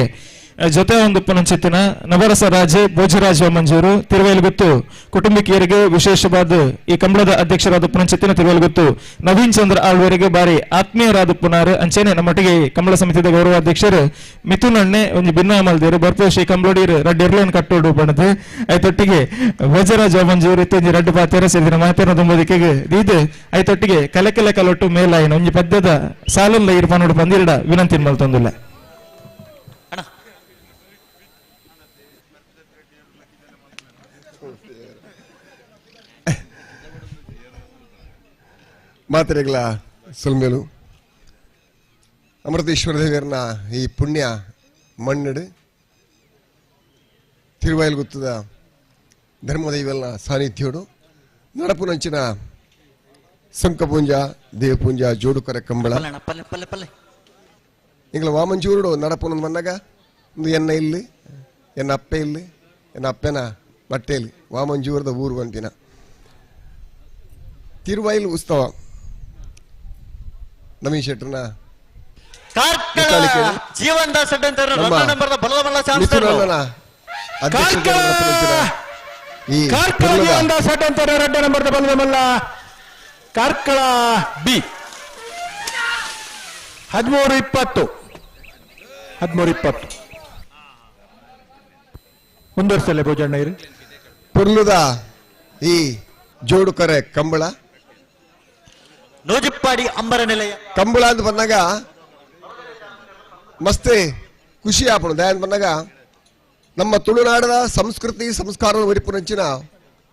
ಜೊತೆ ಒಂದು ಪುನಂಚಿತ್ತಿನ ನವರಸ ರಾಜೆ ಭೋಜರಾಜ ಮಂಜೂರು ತಿರುವೈಲುಗುತ್ತು ಕುಟುಂಬಿಕಿಯರಿಗೆ ವಿಶೇಷವಾದ ಈ ಕಂಬಳದ ಅಧ್ಯಕ್ಷರಾದ ಪುನಂಚಿತ್ತಿನ ತಿರುವೈಲುಗುತ್ತು ನವೀನ್ ಚಂದ್ರ ಆಳ್ವರಿಗೆ ಬಾರಿ ಆತ್ಮೀಯರಾದ ಪುನಾರು ಅಂಚೆನೆ ನಮ್ಮೊಟ್ಟಿಗೆ ಕಂಬಳ ಸಮಿತಿದ ಗೌರವಾಧ್ಯಕ್ಷರು ಮಿಥುನ್ ಅಣ್ಣೆ ಒಂದು ಭಿನ್ನ ಮಲ್ದೇರು ಬರ್ಪು ಶ್ರೀ ಕಂಬಳೋಡಿರು ರಡ್ಡು ಎರ್ಲನ್ ಕಟ್ಟೋಡು ಬಣದು ಐತೊಟ್ಟಿಗೆ ಭೋಜರಾಜ ಮಂಜೂರು ಇತ್ತೊಂಜಿ ರಡ್ಡು ಪಾತೆರ ಸೇರಿದ ಮಾತೇನ ತುಂಬುದಕ್ಕೆ ದೀದು ಐತೊಟ್ಟಿಗೆ ಕಲೆ ಕಲೊಟ್ಟು ಮೇಲಾಯಿನ ಒಂಜಿ ಪದ್ಯದ ಸಾಲುಲ್ಲ ಇರ್ಪನೋಡು ಬಂದಿರಡ ವಿನಂತಿ ಮಲ್ತೊಂದಿಲ್ಲ. ಮಾತ್ರೆಗಳ ಸೊಲ್ಮೇಲು ಅಮೃತೇಶ್ವರ ದೇವರನ ಈ ಪುಣ್ಯ ಮಣ್ಣಡು ತಿರುವಾಯಿಲ್ಗುತ್ತದ ಧರ್ಮದೈವಲ್ನ ಸಾನ್ನಿಧ್ಯೋಡು ನಡಪುನಂಚಿನ ಸಂಕಪೂಂಜ ದೇವಪೂಂಜ ಜೋಡುಕರ ಕಂಬಳ ಎಂಗ್ಲ ವಾಮಂಜೂರುಡು ನಡಪುನ ಬಂದಾಗ ಒಂದು ಎನ್ನ ಇಲ್ಲಿ ಎನ್ನ ಅಪ್ಪೆ ಇಲ್ಲಿ ಎನ್ನ ಅಪ್ಪೆನ ಮಟ್ಟೆಯಲ್ಲಿ ವಾಮಂಜೂರದ ಊರು ಅಂತಿನ ತಿರುವೈಲ್ ಉತ್ಸವ ನವೀನ್ ಶೆಟ್ಟರ್ನ ಜೀವನ್ ದಾಸ್ ಬಲದ ಕಾರ್ಕಳ ಬಿ 13-20 13-20 ಮುಂದುವರಿಸಲೇ ಭೋಜಣ್ಣ ಇರಿ. ಪುರ್ಲುದ ಈ ಜೋಡುಕರೆ ಕಂಬಳ ನೂಜಿಪ್ಪಾಡಿ ಅಂಬರ ನಿಲಯ ಕಂಬಳ ಅಂತ ಬಂದಾಗ ಮಸ್ತ್ ಖುಷಿ ಆಪಣ ದಯಾನ್ ಬಂದಾಗ ನಮ್ಮ ತುಳುನಾಡದ ಸಂಸ್ಕೃತಿ ಸಂಸ್ಕಾರದ ಒರಿಪುನಂಚಿನ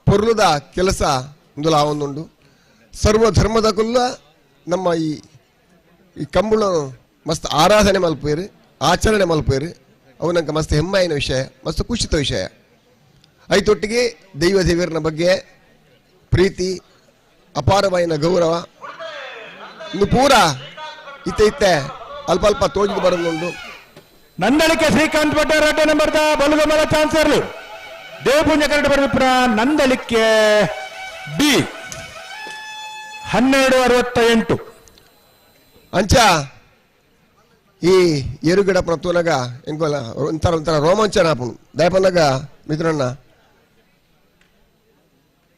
ಪೊರ್ಲುದ ಕೆಲಸ ಒಂದು ಒಂದುಂಡು. ಸರ್ವ ಧರ್ಮದ ಕುಲ್ಲ ನಮ್ಮ ಈ ಈ ಕಂಬಳ ಮಸ್ತ್ ಆರಾಧನೆ ಮಲ್ಪೇರು, ಆಚರಣೆ ಮಲ್ಪೇರು. ಅವು ನಂಗೆ ಮಸ್ತ್ ಹೆಮ್ಮಾಯಿನ ವಿಷಯ, ಮಸ್ತ್ ಖುಷಿತ ವಿಷಯ. ಐತೊಟ್ಟಿಗೆ ದೈವ ದೇವರನ ಬಗ್ಗೆ ಪ್ರೀತಿ, ಅಪಾರವಾಯಿನ ಗೌರವ ಇನ್ನು ಪೂರ ಇತ್ತೆ ಇತ್ತೆ ಅಲ್ಪ ಅಲ್ಪ ತೋಜಿಗೆ ಬರೋದುಂಟು. Nandalike Srikanth Bhat ರಡ್ಡ ನಂಬರ್ದ ಬಲುಗಮಲ ಚಾನ್ಸರ್ಲು ದೇವಪುಂಜ curd ಬರವಿಪುರ Nandalike B 12-68. ಅಂಚ ಈ ಎರುಗಡ ಪ್ರತೋನಗ ಎಂಕೋಲ ಒಂಥರ ಒಂಥರ ರೋಮಾಂಚನ ಆಪುಂಡು. ದಯಪನ್ನಗ ಮಿತ್ರಣ್ಣ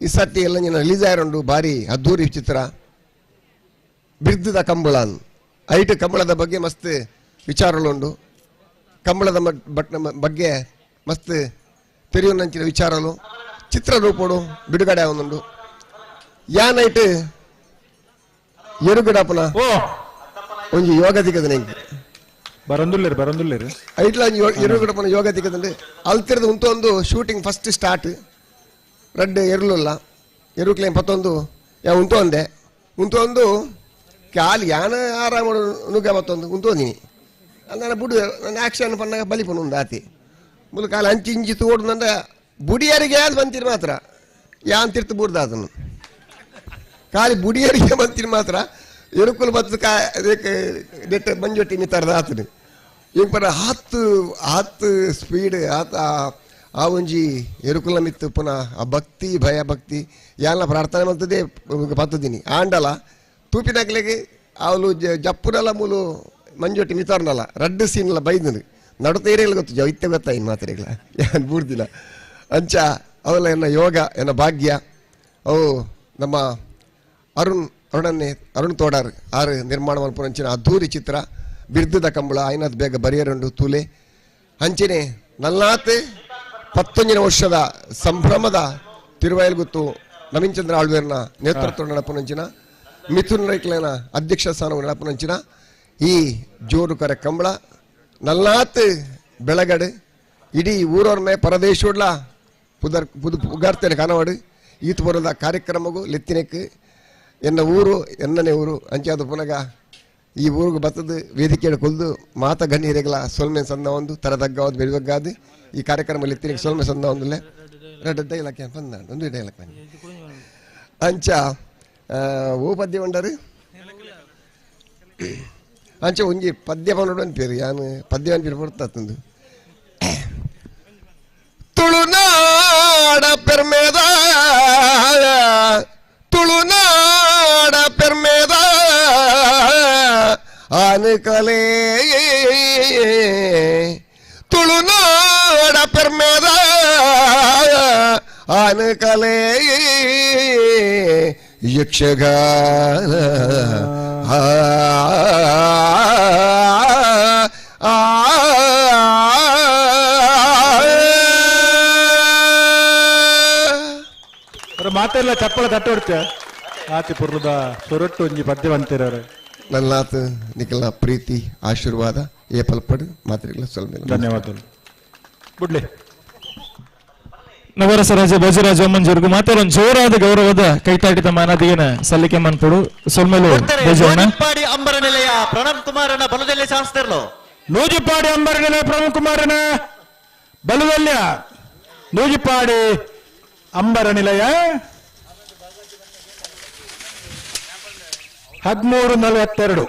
ಈ ಸರ್ತಿ ಎಲ್ಲ ನೀನು ರಿಲೀಸ್ ಆಯರುಂಡು ಭಾರಿ ಅದ್ದೂರಿ ಚಿತ್ರ ಬಿರ್ದದ ಕಂಬಳ. ಐಟು ಕಂಬಳದ ಬಗ್ಗೆ ಮಸ್ತ್ ವಿಚಾರಲುಂಡು, ಕಂಬಳದ ಬಗ್ಗೆ ಮಸ್ತ್ ತೆರೆಯುವಂಚಿನ ವಿಚಾರಲು ಚಿತ್ರರೂಪಡು ಬಿಡುಗಡೆ ಆವೊಂದುಂಡು. ಯಾನೈಟ್ ಎರುಗಡಪನ ಒಂಜಿ ಯೋಗ ತಿಕ್ಕದ ನಂಗೆ ಬರಂದುಲ್ಲೇರು ಬರಂದುಲ್ಲೇರು ಐಟ್ಲ ಒಂಜಿ ಎರುಗಡಪನ ಯೋಗ ತಿಕ್ಕದಂಡೆ ಅಲ್ತಿರದ ಉಂತೊಂದು ಶೂಟಿಂಗ್ ಫಸ್ಟ್ ಸ್ಟಾರ್ಟ್ ರಡ್ಡು ಎರುಲುಲ್ಲ ಎರುಕ್ಲೇನ್ ಪತ್ತೊಂದು ಯಾ ಉಂಟು ಅಂದೆ ಉಂಟೊಂದು ಕಾಲು ಯಾನ ಆರಾಮ ನುಗ್ಗ ಮತ್ತೊಂದು ಉಂಟೋದಿನಿ ನನ್ನ ಬುಡು ನನ್ನ ಆಕ್ಷನ್ ಪನ್ನಾಗ ಬಲಿಪನು ಉಂದು ಆತಿ ಮುಲು ಕಾಲು ಅಂಚಿ ಇಂಚಿ ತೋಡುದಂಡ ಬುಡಿಯರಿಗೆ ಅದು ಬಂತೀರಿ ಮಾತ್ರ ಯಾನ್ ತಿರ್ತು ಬುಡ್ದ ಅದನ್ನು ಖಾಲಿ ಬುಡಿಯರಿಗೆ ಬಂತೀರಿ ಮಾತ್ರ ಎರುಕುಲು ಬತ್ತು ಕಾ ನೆಟ್ಟ ಮಂಜೊಟ್ಟಿ ಮಿತ್ತಾರದ ಆತನು ಇಂಗ್ ಪರ ಆತು ಆತು ಸ್ಪೀಡ್ ಆತ ಆ ಒಂಜಿ ಎರುಕುಲ ಮಿತ್ತು ಪುನಃ ಆ ಭಕ್ತಿ ಭಯ ಭಕ್ತಿ ಯಾನ ಪ್ರಾರ್ಥನೆ ಮಾಡ್ತದೆ ಪತ್ತದಿನಿ ಆಂಡಲ ತೂಪಿನಕ್ಲೆಗೆ ಅವಳು ಜಪ್ಪುನಲ್ಲ ಮೂಲು ಮಂಜೊಟ್ಟಿ ಮಿತಾರ್ನಲ್ಲ ರಡ್ಡು ಸೀನ್ಲ ಬೈದನು ನಡುತ್ತೇರಿಲ್ಲ ಗೊತ್ತು ಜೈತ್ಯ ಗೊತ್ತಾಯಿನ್ ಮಾತ್ರೆಗಳ ಯಾನ್ ಬೂರ್ದಿಲ್ಲ ಅಂಚ ಅವಲ ಎನ್ನ ಯೋಗ ಎನ್ನ ಭಾಗ್ಯ ಅವು ನಮ್ಮ ಅರುಣ್ ಅರುಣನ್ನೇ ಅರುಣ್ ತೋಡಾರ್ ಆರು ನಿರ್ಮಾಣ ಮಲ್ಪುನಂಚಿನ ಅದ್ಧೂರಿ ಚಿತ್ರ ಬಿರ್ದದ ಕಂಬಳ ಆಯ್ನದ್ ಬೇಗ ಬರಿಯರುಂಡು ತೂಲೆ ಅಂಚನೆ ನಲ್ನಾತ್ 19 ವರ್ಷದ ಸಂಭ್ರಮದ ತಿರುವಯಲ್ಗುತ್ತು ನವೀನ್ ಚಂದ್ರ ಆಳ್ವೇರ್ನ ನೇತೃತ್ವ ನಡಪುನಂಚಿನ ಮಿಥುನ್ ರೈಕ್ಲೇನ ಅಧ್ಯಕ್ಷ ಸ್ಥಾನವು ನಡಪುನಂಚಿನ ಈ ಜೋರುಕರ ಕಂಬಳ ನಲ್ನಾತ್ ಬೆಳಗಡೆ ಇಡೀ ಊರೊರ್ಮೆ ಪರದೇಶೋಡ್ಲ ಪುದರ್ ಪುದು ಪುಗಾರ್ತೇನೆ ಕನವಾಡು ಈತ ಬರೋದ ಕಾರ್ಯಕ್ರಮಗೂ ಲೆತ್ತಿನೆಕ್ ಎನ್ನ ಊರು ಎನ್ನನೇ ಊರು ಅಂಚಾದ ಪುನಗ ಈ ಊರಿಗೆ ಬತ್ತದು ವೇದಿಕೆಯನ್ನು ಕೊಲ್ದು ಮಾತ ಗಣ್ಯರಿಗಳ ಸೊಲ್ಮೆ ಸಂದ ಒಂದು ತರದಗ್ಗ ಒಂದು ಬೆಳಗಾದು ಈ ಕಾರ್ಯಕ್ರಮ ಲೆತ್ತಿನೆಕ್ ಸೊಲ್ಮೆ ಸಂದ ಒಂದುಲೆ ಎರಡು ಡೈಲಾಕ್ ಬಂದ ಒಂದು ಡೈಲಾಕ್ ಬನ್ನಿ ಅಂಚ ಓ ಪದ್ಯ ಉಂಡರು ಅಂಚ ಒಂಜಿ ಪದ್ಯ ಪನ್ನೋಡು ಅನ್ಪೇರು ಯಾನು ಪದ್ಯ ಅನ್ಪೇರು ಪೊರ್ತಂದು ತುಳುನಾಡ ಪೆರ್ಮೇದ ತುಳುನಾಡ ಪೆರ್ಮೇದ ಆನುಕಲೇ ತುಳುನಾಡ ಪೆರ್ಮೇದ ಆನುಕಲೇ ಯಕ್ಷಗಾನ ಆ ಆ ಮಾತೆಲ್ಲ ಚಪ್ಪಳ ತಟ್ಟೊಡ್ತ ಆತಿ ಪುರ್ಲದ ಸೊರಟ್ಟು ಒಂಜಿ ಪದ್ಯವಂತಿರರು ನಲ್ಲಾತ್ ನಿಖಲ ಪ್ರೀತಿ ಆಶೀರ್ವಾದ ಏ ಪಲ್ಪಡು ಮಾತ್ರೆಗಳ ಸ್ವಲ್ಪ ಧನ್ಯವಾದಗಳು ಬುಡ್ಲಿ. ನವರಸರಾಜ ಭೋಜರಾಜ ಅಮ್ಮಂಜೂರ್ಗು ಮಾತಾಡೊಂದು ಜೋರಾದ ಗೌರವದ ಕೈತಾಟಿದ ಮಾನದಿಯನ ಸಲ್ಲಿಕೆ ಮನ್ಪಡು ಸೊಲ್ಮೆಲು ಭೋಜಣ್ಣ. ನೂಜಿಪ್ಪಾಡಿ ಅಂಬರ ನಿಲಯ ಪ್ರಣವ್ ಕುಮಾರನ ಬಲದಲ್ಲಿ ಶಾಸ್ತ್ರಲು ನೂಜಿಪ್ಪಾಡಿ ಅಂಬರ ನಿಲಯ ಪ್ರಣವ್ ಕುಮಾರನ ಬಲದಲ್ಯ ನೂಜಿಪ್ಪಾಡಿ ಅಂಬರ ನಿಲಯ 13:42.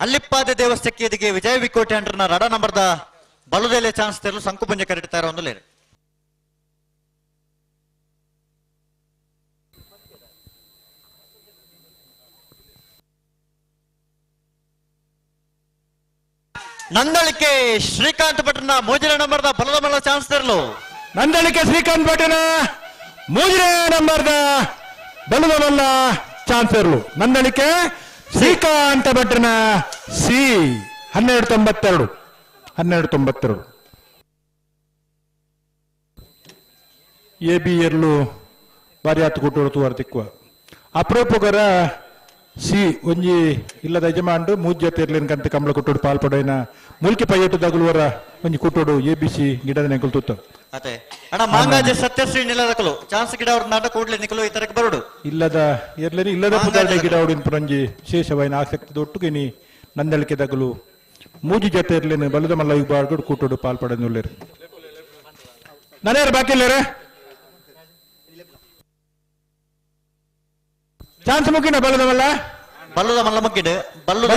ಅಲ್ಲಿಪ್ಪಾದ ದೇವಸ್ಥಕ್ಕೆ ಎದಿಗೆ ವಿಜಯ ವಿಕೋಟೆ ಅಂಡ್ರನ ರಡ ನಂಬರ್ದ ಬಲದೆಲೆ ಚಾನ್ಸ್ ತೆರಲು ಸಂಕುಪಂಜ ಕರೆಡ್ತಾರೆ ಒಂದು ಲೇರು. ನಂದಳಿಕೆ ಶ್ರೀಕಾಂತ್ ಭಟ್ರನ ಮೂಜನೇ ನಂಬರ್ದ ಬಲದ ಮಲ್ಲ ಚಾನ್ಸ್ ತೆರಲು. ನಂದಳಿಕೆ ಶ್ರೀಕಾಂತ್ ಭಟ್ರನ ಮೂಜನೇ ನಂಬರ್ದ ಬಲದ ಮಲ್ಲ ಚಾನ್ಸ್ ತೆರಲು. ನಂದಳಿಕೆ ಶ್ರೀಕಾಂತ ಭಟ್ರನ ಸಿ 12:92. 12:92. ಎ ಬಿ ಎರ್ಲು ಬಾರಿ ಆತು ಕೊಟ್ಟು ತೂವಾರ ತಿಕ್ಕುವ ಅಪ್ರೂಪಕರ ಸಿ ಒಂಜಿ ಇಲ್ಲದ ಯಜಮಾನ್ರು ಮೂಜ್ ಜೊತೆ ಕಂತ ಕಂಬಳ ಕೊಟ್ಟೋಡು ಪಾಲ್ಪಡೋನ ಮುಲ್ಕಿ ಪೈಯಟ್ಟು ದಗುಲುವರ ಒಂಜಿ ಕೊಟ್ಟೋಡು ಎ ಬಿ ಸಿ ಗಿಡದ ನೆಂಕಲ್ ತೂತ. ಅದೇ ಅಣ್ಣ ಮಾಂಗಾಜೆ ಸತ್ಯಶ್ರೀ ನಿಲ್ಲದಕಲು ಚಾನ್ಸ್ ಗಿಡ ಅವ್ರ ನಾಟ ಕೂಡ್ಲೆ ನಿಕಲು ಈ ತರಕ್ಕೆ ಬರೋಡು ಇಲ್ಲದ ಎರ್ಲೇನಿ ಇಲ್ಲದ ಪುದಾರ್ಡೆ ಗಿಡ ಅವಡಿನ ಪುರಂಜಿ ಶೇಷವಾಯಿನ ಆಸಕ್ತಿ ದೊಟ್ಟುಗೆ ನೀ ನಂದಳಿಕೆ ದಗಲು ಮೂಜಿ ಜೊತೆ ಇರ್ಲೇನು ಬಲದ ಮಲ್ಲ ವಿಭಾಗಡು ಕೂಟೋಡು ಪಾಲ್ಪಡೋದು ನಾನೇರು ಬಾಕಿ ಇಲ್ಲೇರೆ ಚಾನ್ಸ್ ಮುಗಿನ ಬಲದ ಮಲ್ಲ ಬಲ್ಲದ ಮಲ್ಲ ಮುಗಿಡು ಬಲ್ಲದ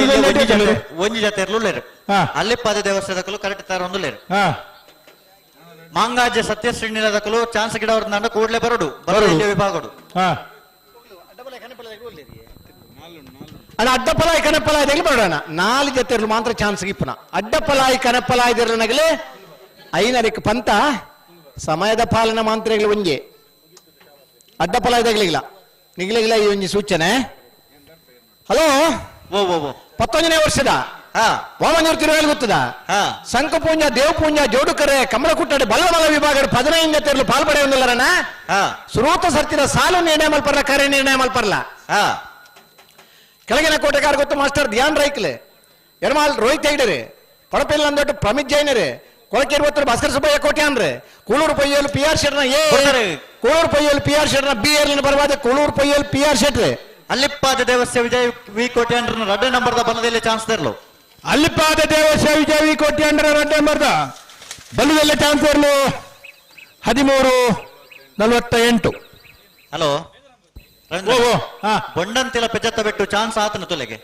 ಒಂಜಿ ಜೊತೆ ಇರ್ಲುಲ್ಲೇರು ಅಲ್ಲಿಪ್ಪಾದ ದೇವಸ್ಥಾನದಕಲು ಕರೆಕ್ಟ್ ತಾರ ಒಂದುಲ್ಲೇರು. ಮಾಂಗಾಜೆ ಸತ್ಯಶ್ರೀ ನಿಲದಕಲು ಚಾನ್ಸ್ ಗಿಡ ಅವ್ರ ನಾಡ ಕೂಡ್ಲೆ ಬರೋಡು ಬರೋಡು ವಿಭಾಗಡು. ಅಣ್ಣ ಅಡ್ಡಪಲಾಯಿ ಕನಪಲಾಯಿ ತೆಗೆ ಬರೋಣ ನಾಲ್ ಜೊತೆ ಇರಲು ಮಾತ್ರ ಚಾನ್ಸ್ ಗಿಪ್ಪನ ಅಡ್ಡಪಲಾಯಿ ಕನಪಲಾಯಿ ನಗಲೆ ಐನರಿಕ್ ಪಂತ ಸಮಯದ ಪಾಲನ ಮಾಂತ್ರಿಗಳು ಒಂಜೆ ಅಡ್ಡಪಲಾಯಿ ತಗಲಿಲ್ಲ ನಿಗಲಿಲ್ಲ ಈ ಒಂಜಿ ಸೂಚನೆ. ಹಲೋ 19ನೇ ವರ್ಷದ ವಾಮನೂರು ತಿರುವೇಲು ಗೊತ್ತದ ಸಂಕಪೂಂಜ ದೇವಪೂಂಜ ಜೋಡುಕರೆ ಕಮಲಕುಟ್ಟಡೆ ಬಲ್ಲಮಲ ವಿಭಾಗ 15 ಜೊತೆ ಪಾಲ್ಪಡೆ ಒಂದಿಲ್ಲರಣ ಸುರೂತ ಸರ್ತಿನ ಸಾಲು ನಿರ್ಣಯ ಮಲ್ಪರ್ಲ ಕಾರ್ಯ ನಿರ್ಣಯ ಮಲ್ಪರ್ಲ. ಕೆಳಗಿನ ಕೋಟೆಗಾರ ಗೊತ್ತು ಮಾಸ್ಟರ್ ಧ್ಯಾನ್ ರೈಕ್ಲೆ ಎರ್ಮಾಲ್ ರೋಹಿತ್ ಹೆಗ್ಡೆರೆ ಪಡಪೆಲ್ ಅಂದೊಟ್ಟು ಪ್ರಮಿತ್ ಜೈನರೆ ಕೊಳಕೇರಿ ಒತ್ತರು ಭಾಸ್ಕರ ಸುಬ್ಬಯ್ಯ ಕೋಟ್ಯಾನ್ರೆ ಕೂಳೂರು ಪೊಯ್ಯಲು ಪಿ ಆರ್ ಶೆಟ್ನ A Kuloor Poyyal P R ಶೆಟ್ನ ಬಿ ಎರ್ಲಿನ ಬರವಾದ ಕೂಳೂರು ಪೊಯ್ಯಲು ಪಿ ಆರ್ ಶೆಟ್ರೆ. ಅಲ್ಲಿಪ್ಪಾದ ದೇವಸ್ಯ ವಿಜಯ್ ವಿ ಕೋಟ್ಯಾಂಡ್ರನ ರಡ್ಡ ನಂಬರ್ದ ಬಲದಲ್ಲಿ ಚಾನ್ಸ್ ತೆರಲು. ಅಲ್ಲಿಪ್ಪಾದ ದೇವಸ್ಯ ವಿಜಯ್ ವಿ ಕೋಟ್ಯಾಂಡ್ರ ರಡ್ಡ ನಂಬರ್ದ ಬಲದಲ್ಲಿ ಚಾನ್ಸ್ ತೆರಲು 13:48. ಹಲೋ ಬೊಂಡಂತಿಲ ಪೆಜತ್ತ ಬಿಟ್ಟು ಚಾನ್ಸ್ ಆತನ ತುಲೆಗೆ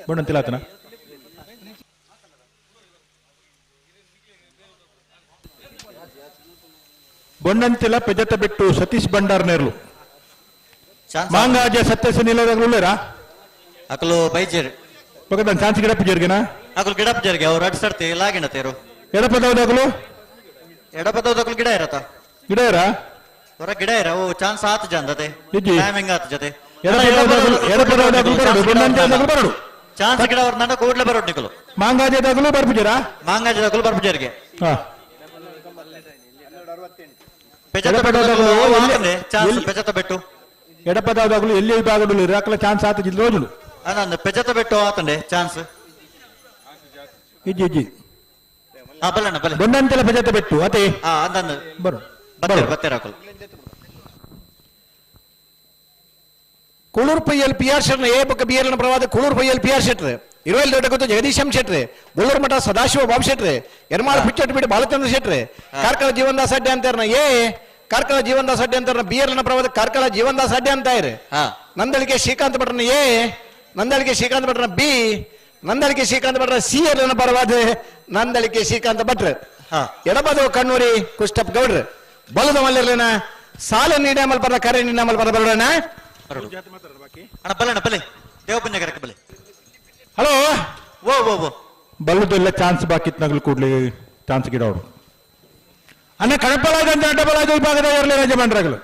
ಬೊಂಡಂತಿಲ ಆತನ ಬೊಂಡಂತಿಲ ಪೆಜತ್ತ ಬಿಟ್ಟು ಸತೀಶ್ ಭಂಡಾರ್ ನೇರ್ಲು ಮಾಂಗಾಜ ಸತ್ಯಸ ನಿಲದಗ್ಲುಳ್ಳೇರಾ ಅಕಲು ಬೈಜೇರ್ ಪಕ್ಕದ ಚಾನ್ಸ್ ಗಿಡಪ್ಪ ಜರ್ಗೆನಾ ಅಕಲು ಗಿಡಪ್ಪ ಜರ್ಗೆ ಅವ್ರು ಅಡ್ಸರ್ತಿ ಲಾಗಿನ ತೇರು ಎಡಪದವದಗಲು ಎಡಪದವದಗಲು ಗಿಡ ಇರತ್ತ ಗಿಡ ಇರ ಹೊರ ಗಿಡ ಇರ ಓ ಚಾನ್ಸ್ ಆತ ಜಂದತೆ ಟೈಮಿಂಗ್ ಆತ ಜೊತೆ ಎಡಪದವದಗಲು ಬರಡು ಚಾನ್ಸ್ ಗಿಡ ಅವ್ರ ನಡ ಕೂಡ್ಲೆ ಬರೋಡು ನಿಕಲು ಮಾಂಗಾಜದಗಲು ಬರ್ಪುಜರಾ ಮಾಂಗಾಜದಗಲು ಬರ್ಪುಜರ್ಗೆ ಚಾನ್ಸ್ ಬೆಟ್ಟು ಎಡಪದವದಾಗಲು ಎಲ್ಲಿ ವಿಭಾಗಗಳು ಇರಾಕಲ ಚಾನ್ಸ್ ಆತ ಜಿಲ್ ರೋಜುಲು ಅದಂದು ಪೆಜತ ಬೆಟ್ಟು ಆತಂಡೆ ಚಾನ್ಸ್ ಇಜ್ಜಿ ಇಜ್ಜಿ ಹಾ ಬಲ್ಲಣ್ಣ ಬಲ್ಲ ಬೊಂಡಂತೆಲ ಪೆಜತ ಬೆಟ್ಟು ಅತೆ ಹಾ ಅಂದಂದು ಬರು ಬತ್ತೀರ ಬತ್ತೀರ ಹಾಕಲು. ಕೂಳೂರು ಪೈಯಲ್ಲಿ ಪಿ ಆರ್ ಶೆಟ್ನ ಎ ಬೊಕ್ಕ B L ಪ್ರವಾದ Kuloor ಪೈಯಲ್ಲಿ P R ಶೆಟ್ರೆ ಇರುವಲ್ ದೊಡ್ಡ ಗೊತ್ತು ಜಗದೀಶ್ ಎಂ ಶೆಟ್ರೆ ಬೊಳ್ಳೂರು ಮಠ ಸದಾಶಿವ ಬಾಬು ಶೆಟ್ರೆ ಎರ್ಮಾಳ್ ಹುಚ್ಚಟ್ಟು ಬಿಟ್ಟು ಬಾಲಚಂದ್ರ ಶೆಟ್ರೆ ಕಾರ್ಕಳ ಜೀವನದಾಸ ಅಡ್ಡೆ ಅಂತಾರನ ಎ ಕಾರ್ಕಳ ಜೀವನದಾಸ ಅಡ್ಡೆ ಅಂತಾರ ಬಿ ಎಲ್ ಪ್ರವಾದ ಕಾರ್ಕಳ ಜೀವನದಾಸ ಅಡ್ಡೆ ಅಂತ ಇರು. ನಂದಳಿಕೆ ಶ್ರೀಕಾಂತ್ ಭಟ್ರನ ಎ ನಂದಳಿಕೆ ಶ್ರೀಕಾಂತ್ ಭಟ್ರನ ಬಿ ನಂದಳಿಕೆ ಶ್ರೀಕಾಂತ್ ಭಟ್ರ ಸಿ ಎಲ್ ಪರವಾದ ನಂದಳಿಕೆ ಶ್ರೀಕಾಂತ ಭಟ್ರು ಎಡಬದವು ಕಣ್ಣೂರಿ ಕುಷ್ಟಪ್ಪ ಗೌಡ್ರು ಬಲದ ಮಲ್ಲಿರ್ಲಿನ ಸಾಲ ನಿರ್ಣಯ ಮಲ್ಪರ ಕರೆ ನಿರ್ಣಯ ಮಲ್ಪರ ಬರೋಣ. ಅಣ್ಣ ಬಲ್ಲಣ್ಣ ಬಲೆ ದೇವಪುಣ್ಯಗರಕ್ಕೆ ಬಲೆ. ಹಲೋ ಓ ಓ ಓ ಬಲ್ಲದೆಲ್ಲ ಚಾನ್ಸ್ ಬಾಕಿ ನಗಲು ಕೂಡ್ಲಿ ಚಾನ್ಸ್ ಗಿಡ ಅವರು ಅಣ್ಣ ಕಡಪಲಾಯ್ದಂತ ಅಡ್ಡಬಲಾಯ್ದ ವಿಭಾಗದ ಇರಲಿ ಯಜಮಾನ್ರಾಗಲು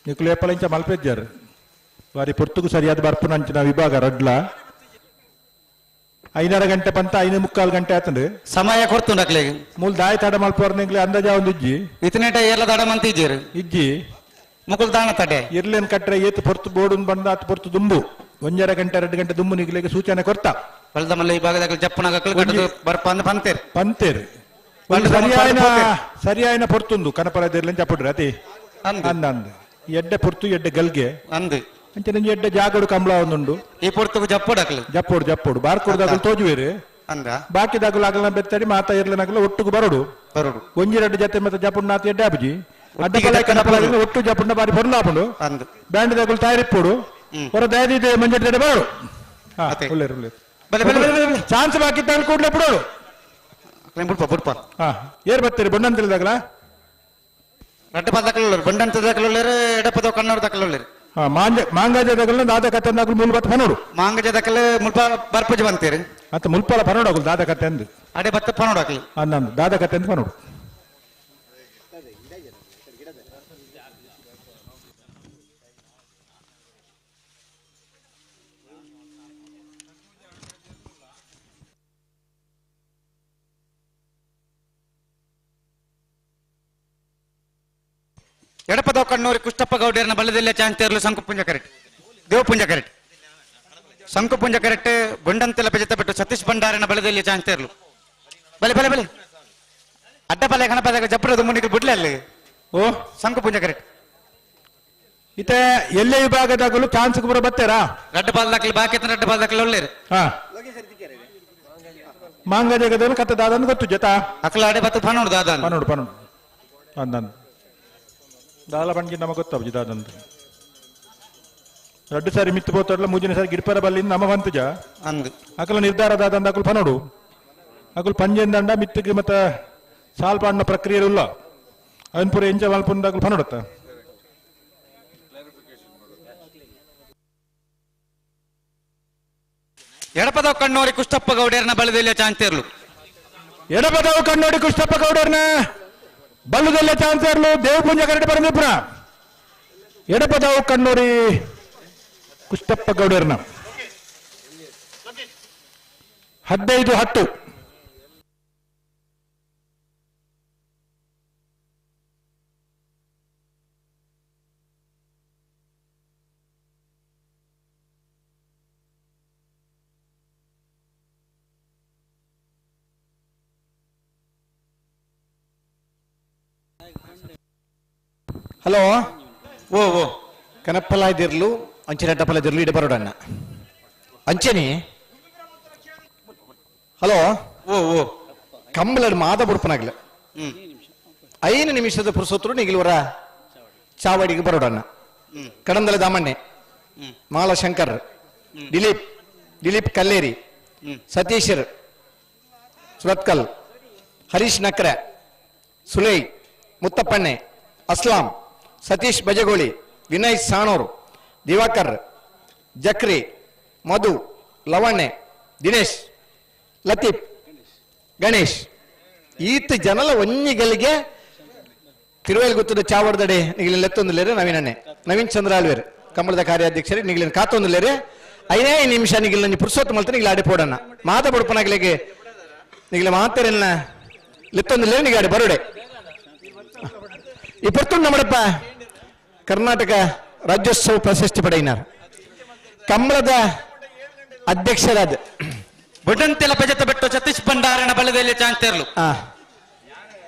ನಿಕುಲು ಏಪಲ ಇಂಚ ಮಲ್ಪೆಜ್ಜಾರು ಬಾರಿ ಪೊರ್ತುಗು ಸರಿಯಾದ ಬರ್ಪುನಂಚಿನ ವಿಭಾಗ ರಡ್ಲ 5.5 ಗಂಟೆ ಪಂತ 5.75 ಗಂಟೆ ಆತಂದ್ರೆ ಸಮಯ ಕೊಡ್ತುಂಡಕ್ಲೆ ಮೂಲ ದಾಯ ತಡ ಮಲ್ಪವರ್ನಿಗ್ಲೆ ಅಂದಾಜ ಒಂದು ಇಜ್ಜಿ ಇತನೇಟ ಏರ್ಲ ತಡ ಮಂತ ಇಜ್ಜಿರು ಇಜ್ಜಿ ಮುಕುಲ್ ದಾಣ ತಡೆ ಇರ್ಲೇನ್ ಕಟ್ರೆ ಏತು ಪೊರ್ತು ಬೋಡುನ್ ಬಂದ ಆತು ಪೊರ್ತು ದುಂಬು 1.5 ಗಂಟೆ 2 ಗಂಟೆ ದುಂಬು ನಿಗ್ಲಿಗೆ ಸೂಚನೆ ಕೊರ್ತಾ ಬಲದ ಮಲ್ಲ ವಿಭಾಗದಾಗ ಜಪ್ಪುನಾಗ ಕಟ್ಟದು ಬರ್ಪ ಪಂತೇರು ಪಂತೇರು ಸರಿಯಾಯನ ಪೊರ್ತುಂದು ಕನಪರ ಚಪ್ಪಡ್ರಿ ಅತಿ ಅಂದ ಅಂದ ಎಡ್ಡೆ ಪೊರ್ತು ಎಡ್ಡೆ ಗಲ್ಗೆ ಅಂದು ಅಂಚೆ ನಿಂಜೆ ಎಡ್ಡೆ ಜಾಗಡು ಕಂಬಳ ಒಂದುಂಡು ಈ ಪೊರ್ತುಗು ಜಪ್ಪೋಡು ಅಕ್ಲು ಜಪ್ಪೋಡು ಜಪ್ಪೋಡು ಬಾರ್ಕೊಡ್ದಾಗಲು ತೋಜುವೇರು ಅಂದ ಬಾಕಿದಾಗಲು ಆಗಲ ಬೆತ್ತಡಿ ಮಾತಾ ಇರ್ಲನಗಲ ಒಟ್ಟುಗು ಬರೋಡು ಬರೋಡು ಒಂಜಿ ಎರಡು ಜತೆ ಮತ್ತೆ ಜಪುಂಡ ನಾತಿ ಎಡ್ಡೆ ಆಪುಜಿ ಅಡ್ಡ ಒಟ್ಟು ಜಪುಂಡ ಬಾರಿ ಪೊರ್ಲಾಪುಂಡು ಬ್ಯಾಂಡ್ ದಾಗುಲು ತಯಾರಿಪ್ಪುಡು ಹೊರ ದಯದಿದೆ ಮಂಜೆಡ್ಡೆ ಬರೋಡು. ಒಳ್ಳೆ ಒಳ್ಳೆ ಚಾನ್ಸ್ ಬಾಕಿ ತಂದು ಕೂಡಲೇ ಬಿಡೋಡು. ಬುಡ್ಪ ಬುಡ್ಪ. ಹಾ ಏರ್ ಬರ್ತೀರಿ ಬೊಂಡಂತಿಲ್ದಾಗಲ ರಡ್ಡ ಪದ ಬಂಡಂತ ದಾಖಲೆ ಎಡಪದ ಕಣ್ಣೂರು ದಾಖಲೆ. ಹಾ ಮಾಂಗಾಜ ದಾಖಲೆ ದಾದ ಕತ್ತೆ ಅಂದಾಗಲು ಮುಲ್ ಬತ್ತ ಪನೋಡು. ಮಾಂಗಜ ದಾಖಲೆ ಮುಲ್ಪ ಬರ್ಪುಜ ಬಂತೀರಿ ಅತ್ತ ಮುಲ್ಪಲ ಪನೋಡು ಆಗಲು ದಾದ ಕತ್ತೆ ಅಂದು ಅಡೆ ಬತ್ತ ಪನೋಡು ಆಗಲು ಅಂದಂದು ದಾದ ಕತ್ತೆ ಅಂದು ಪನೋಡು. ಎಡಪದ ಕಣ್ಣೂರಿ ಕುಷ್ಟಪ್ಪ ಗೌಡ್ಯರನ ಬಲದಲ್ಲೇ ಚಾಂತೇರ್ಲು ಸಂಕುಪುಂಜ ಕರೆಕ್ಟ್ ದೇವಪುಂಜ ಕರೆಕ್ಟ್ ಸಂಕುಪುಂಜ ಕರೆಕ್ಟ್ ಬೊಂಡಂತೆಲ್ಲ ಪೆಜತ ಬಿಟ್ಟು ಸತೀಶ್ ಭಂಡಾರನ ಬಲದಲ್ಲಿ ಚಾಂತೇರ್ಲು ಬಲೆ ಬಲೆ ಬಲೆ ಅಡ್ಡಪಲ್ಲೆ ಗಣಪದ ಜಪ್ಪರದ ಮುನಿಗೆ ಬಿಡ್ಲೆ ಅಲ್ಲಿ ಓ ಸಂಕುಪುಂಜ ಕರೆಕ್ಟ್ ಇತ್ತೆ ಎಲ್ಲೇ ವಿಭಾಗದಾಗಲೂ ಚಾನ್ಸ್ ಬರೋ ಬತ್ತೇರಾ ರಡ್ಡ ಪಾಲ್ ದಾಖಲೆ ಬಾಕಿ ರಡ್ಡ ಪಾಲ್ ದಾಖಲೆ ಒಳ್ಳೇರು. ಹಾ ಮಾಂಗ ಜಗದಲ್ಲಿ ಕತ್ತ ದಾದನ್ ಗೊತ್ತು ಜೊತಾ ಅಕಲ ಅಡೆ ಬತ್ತ ಪನೋಡು ದಾದ ಪನೋಡು ಪನೋಡು ಅಂದಂದು ದಾಲ ಪಂಡ್ಗೆ ನಮಗೆ ಗೊತ್ತಾಪುಜಿ ದಾದಂತ ರಡ್ಡು ಸಾರಿ ಮಿತ್ತು ಪೋತಡ್ಲ ಮೂಜಿನ ಸಾರಿ ಗಿಡ್ಪರ ಬಲ್ಲಿಂದ ನಮ್ಮ ಬಂತುಜ ಅಂದು ಅಕಲ ನಿರ್ಧಾರ ದಾದಂದ ಅಕುಲು ಪನೋಡು ಅಕುಲು ಪಂಜೆಂದಂಡ ಮಿತ್ತಿಗೆ ಮತ್ತೆ ಸಾಲ್ ಪಾಡಿನ ಪ್ರಕ್ರಿಯೆ ಇಲ್ಲ ಅವನ್ ಪೂರ ಎಂಜ ಮಲ್ಪುಂದ ಅಕುಲು ಪನೋಡತ್ತ. ಎಡಪದವ್ ಕಣ್ಣೋರಿ ಕುಷ್ಟಪ್ಪ ಗೌಡ್ಯರನ ಬಲದಲ್ಲೇ ಚಾಂತೇರ್ಲು ಎಡಪದವ್ ಕಣ್ಣೋಡಿ ಕುಷ್ಟಪ್ಪ ಗೌಡ್ಯರನ ಬಲ್ಲದಲ್ಲೇ ಚಾನ್ಸರ್ಲು ದೇವಪುಂಜ ಕರಡಿ ಪರಂದಿಪುರ ಎಡಪದವು ಕಣ್ಣೂರಿ ಕುಷ್ಟಪ್ಪ ಗೌಡರ್ನ 15-10. ಹಲೋ ಓ ಓ ಕನಪ್ಪಲಾಯ್ದಿರ್ಲು ಅಂಚಿನಟ್ಟಪ್ಪಲಾಯ್ದಿರ್ಲು ಇಡ ಬರೋಡಣ್ಣ ಅಂಚನಿ. ಹಲೋ ಓ ಓ ಕಂಬಳಡ್ ಮಾದ ಬುಡ್ಪನಾಗ್ಲ 5 ನಿಮಿಷದ ಪುರುಸೋತ್ರು ನಿಗಿಲ್ವರ ಚಾವಡಿಗೆ ಬರೋಡಣ್ಣ. ಕಡಂದಲ ದಾಮಣ್ಣೆ, ಮಾಲಶಂಕರ್, ದಿಲೀಪ್ ದಿಲೀಪ್ ಕಲ್ಲೇರಿ, ಸತೀಶರ್ ಸುರತ್ಕಲ್, ಹರೀಶ್ ನಕ್ರೆ, ಸುಲೈ ಮುತ್ತಪ್ಪಣ್ಣೆ, ಅಸ್ಲಾಂ, ಸತೀಶ್ ಬಜಗೋಳಿ, ವಿನಯ್ ಸಾಣೂರು, ದಿವಾಕರ್, ಜಕ್ರಿ, ಮಧು, ಲವಣ್ಣೆ, ದಿನೇಶ್, ಲತೀಫ್, ಗಣೇಶ್ ಈತ ಜನಲ ಒಂಜಿಗಲಿಗೆ ತಿರುವೇಲ್ ಗೊತ್ತದ ಚಾವಡ್ದಡೆ ನಿಗಿಲಿನ ಲೆತ್ತೊಂದುಲೇರೆ ನವೀನಣ್ಣೆ ನವೀನ್ ಚಂದ್ರ ಆಳ್ವೇರ್ ಕಂಬಳದ ಕಾರ್ಯಾಧ್ಯಕ್ಷರೇ ನಿಗಿಲಿನ ಕಾತೊಂದುಲೇರೆ 5 ನಿಮಿಷ ನಿಗಿಲ್ ನಂಜಿ ಪುರುಸೊತ್ತು ಮಲ್ತ ನಿಗಿಲ ಆಡೆ ಪೋಡಣ್ಣ ಮಾತ ಬೊಡ್ಪನಾಗಲಿಗೆ ನಿಗಿಲ ಮಾತರೆಲ್ಲ ಲೆತ್ತೊಂದುಲೇರೆ ನಿಗಾಡೆ ಬರೋಡೆ. ಈ ಪೊರ್ತುಂಡು ನಮ್ಮಡಪ್ಪ ಕರ್ನಾಟಕ ರಾಜ್ಯೋತ್ಸವ ಪ್ರಶಸ್ತಿ ಪಡೆಯಿನಾರ್ ಕಂಬಳದ ಅಧ್ಯಕ್ಷರಾದ ಬೊಡ್ಡಂತೆಲ್ಲ ಪೆಜತ ಬೆಟ್ಟು ಸತೀಶ್ ಭಂಡಾರನ ಬಲದಲ್ಲಿ ಚಾಂತೇರ್ಲು.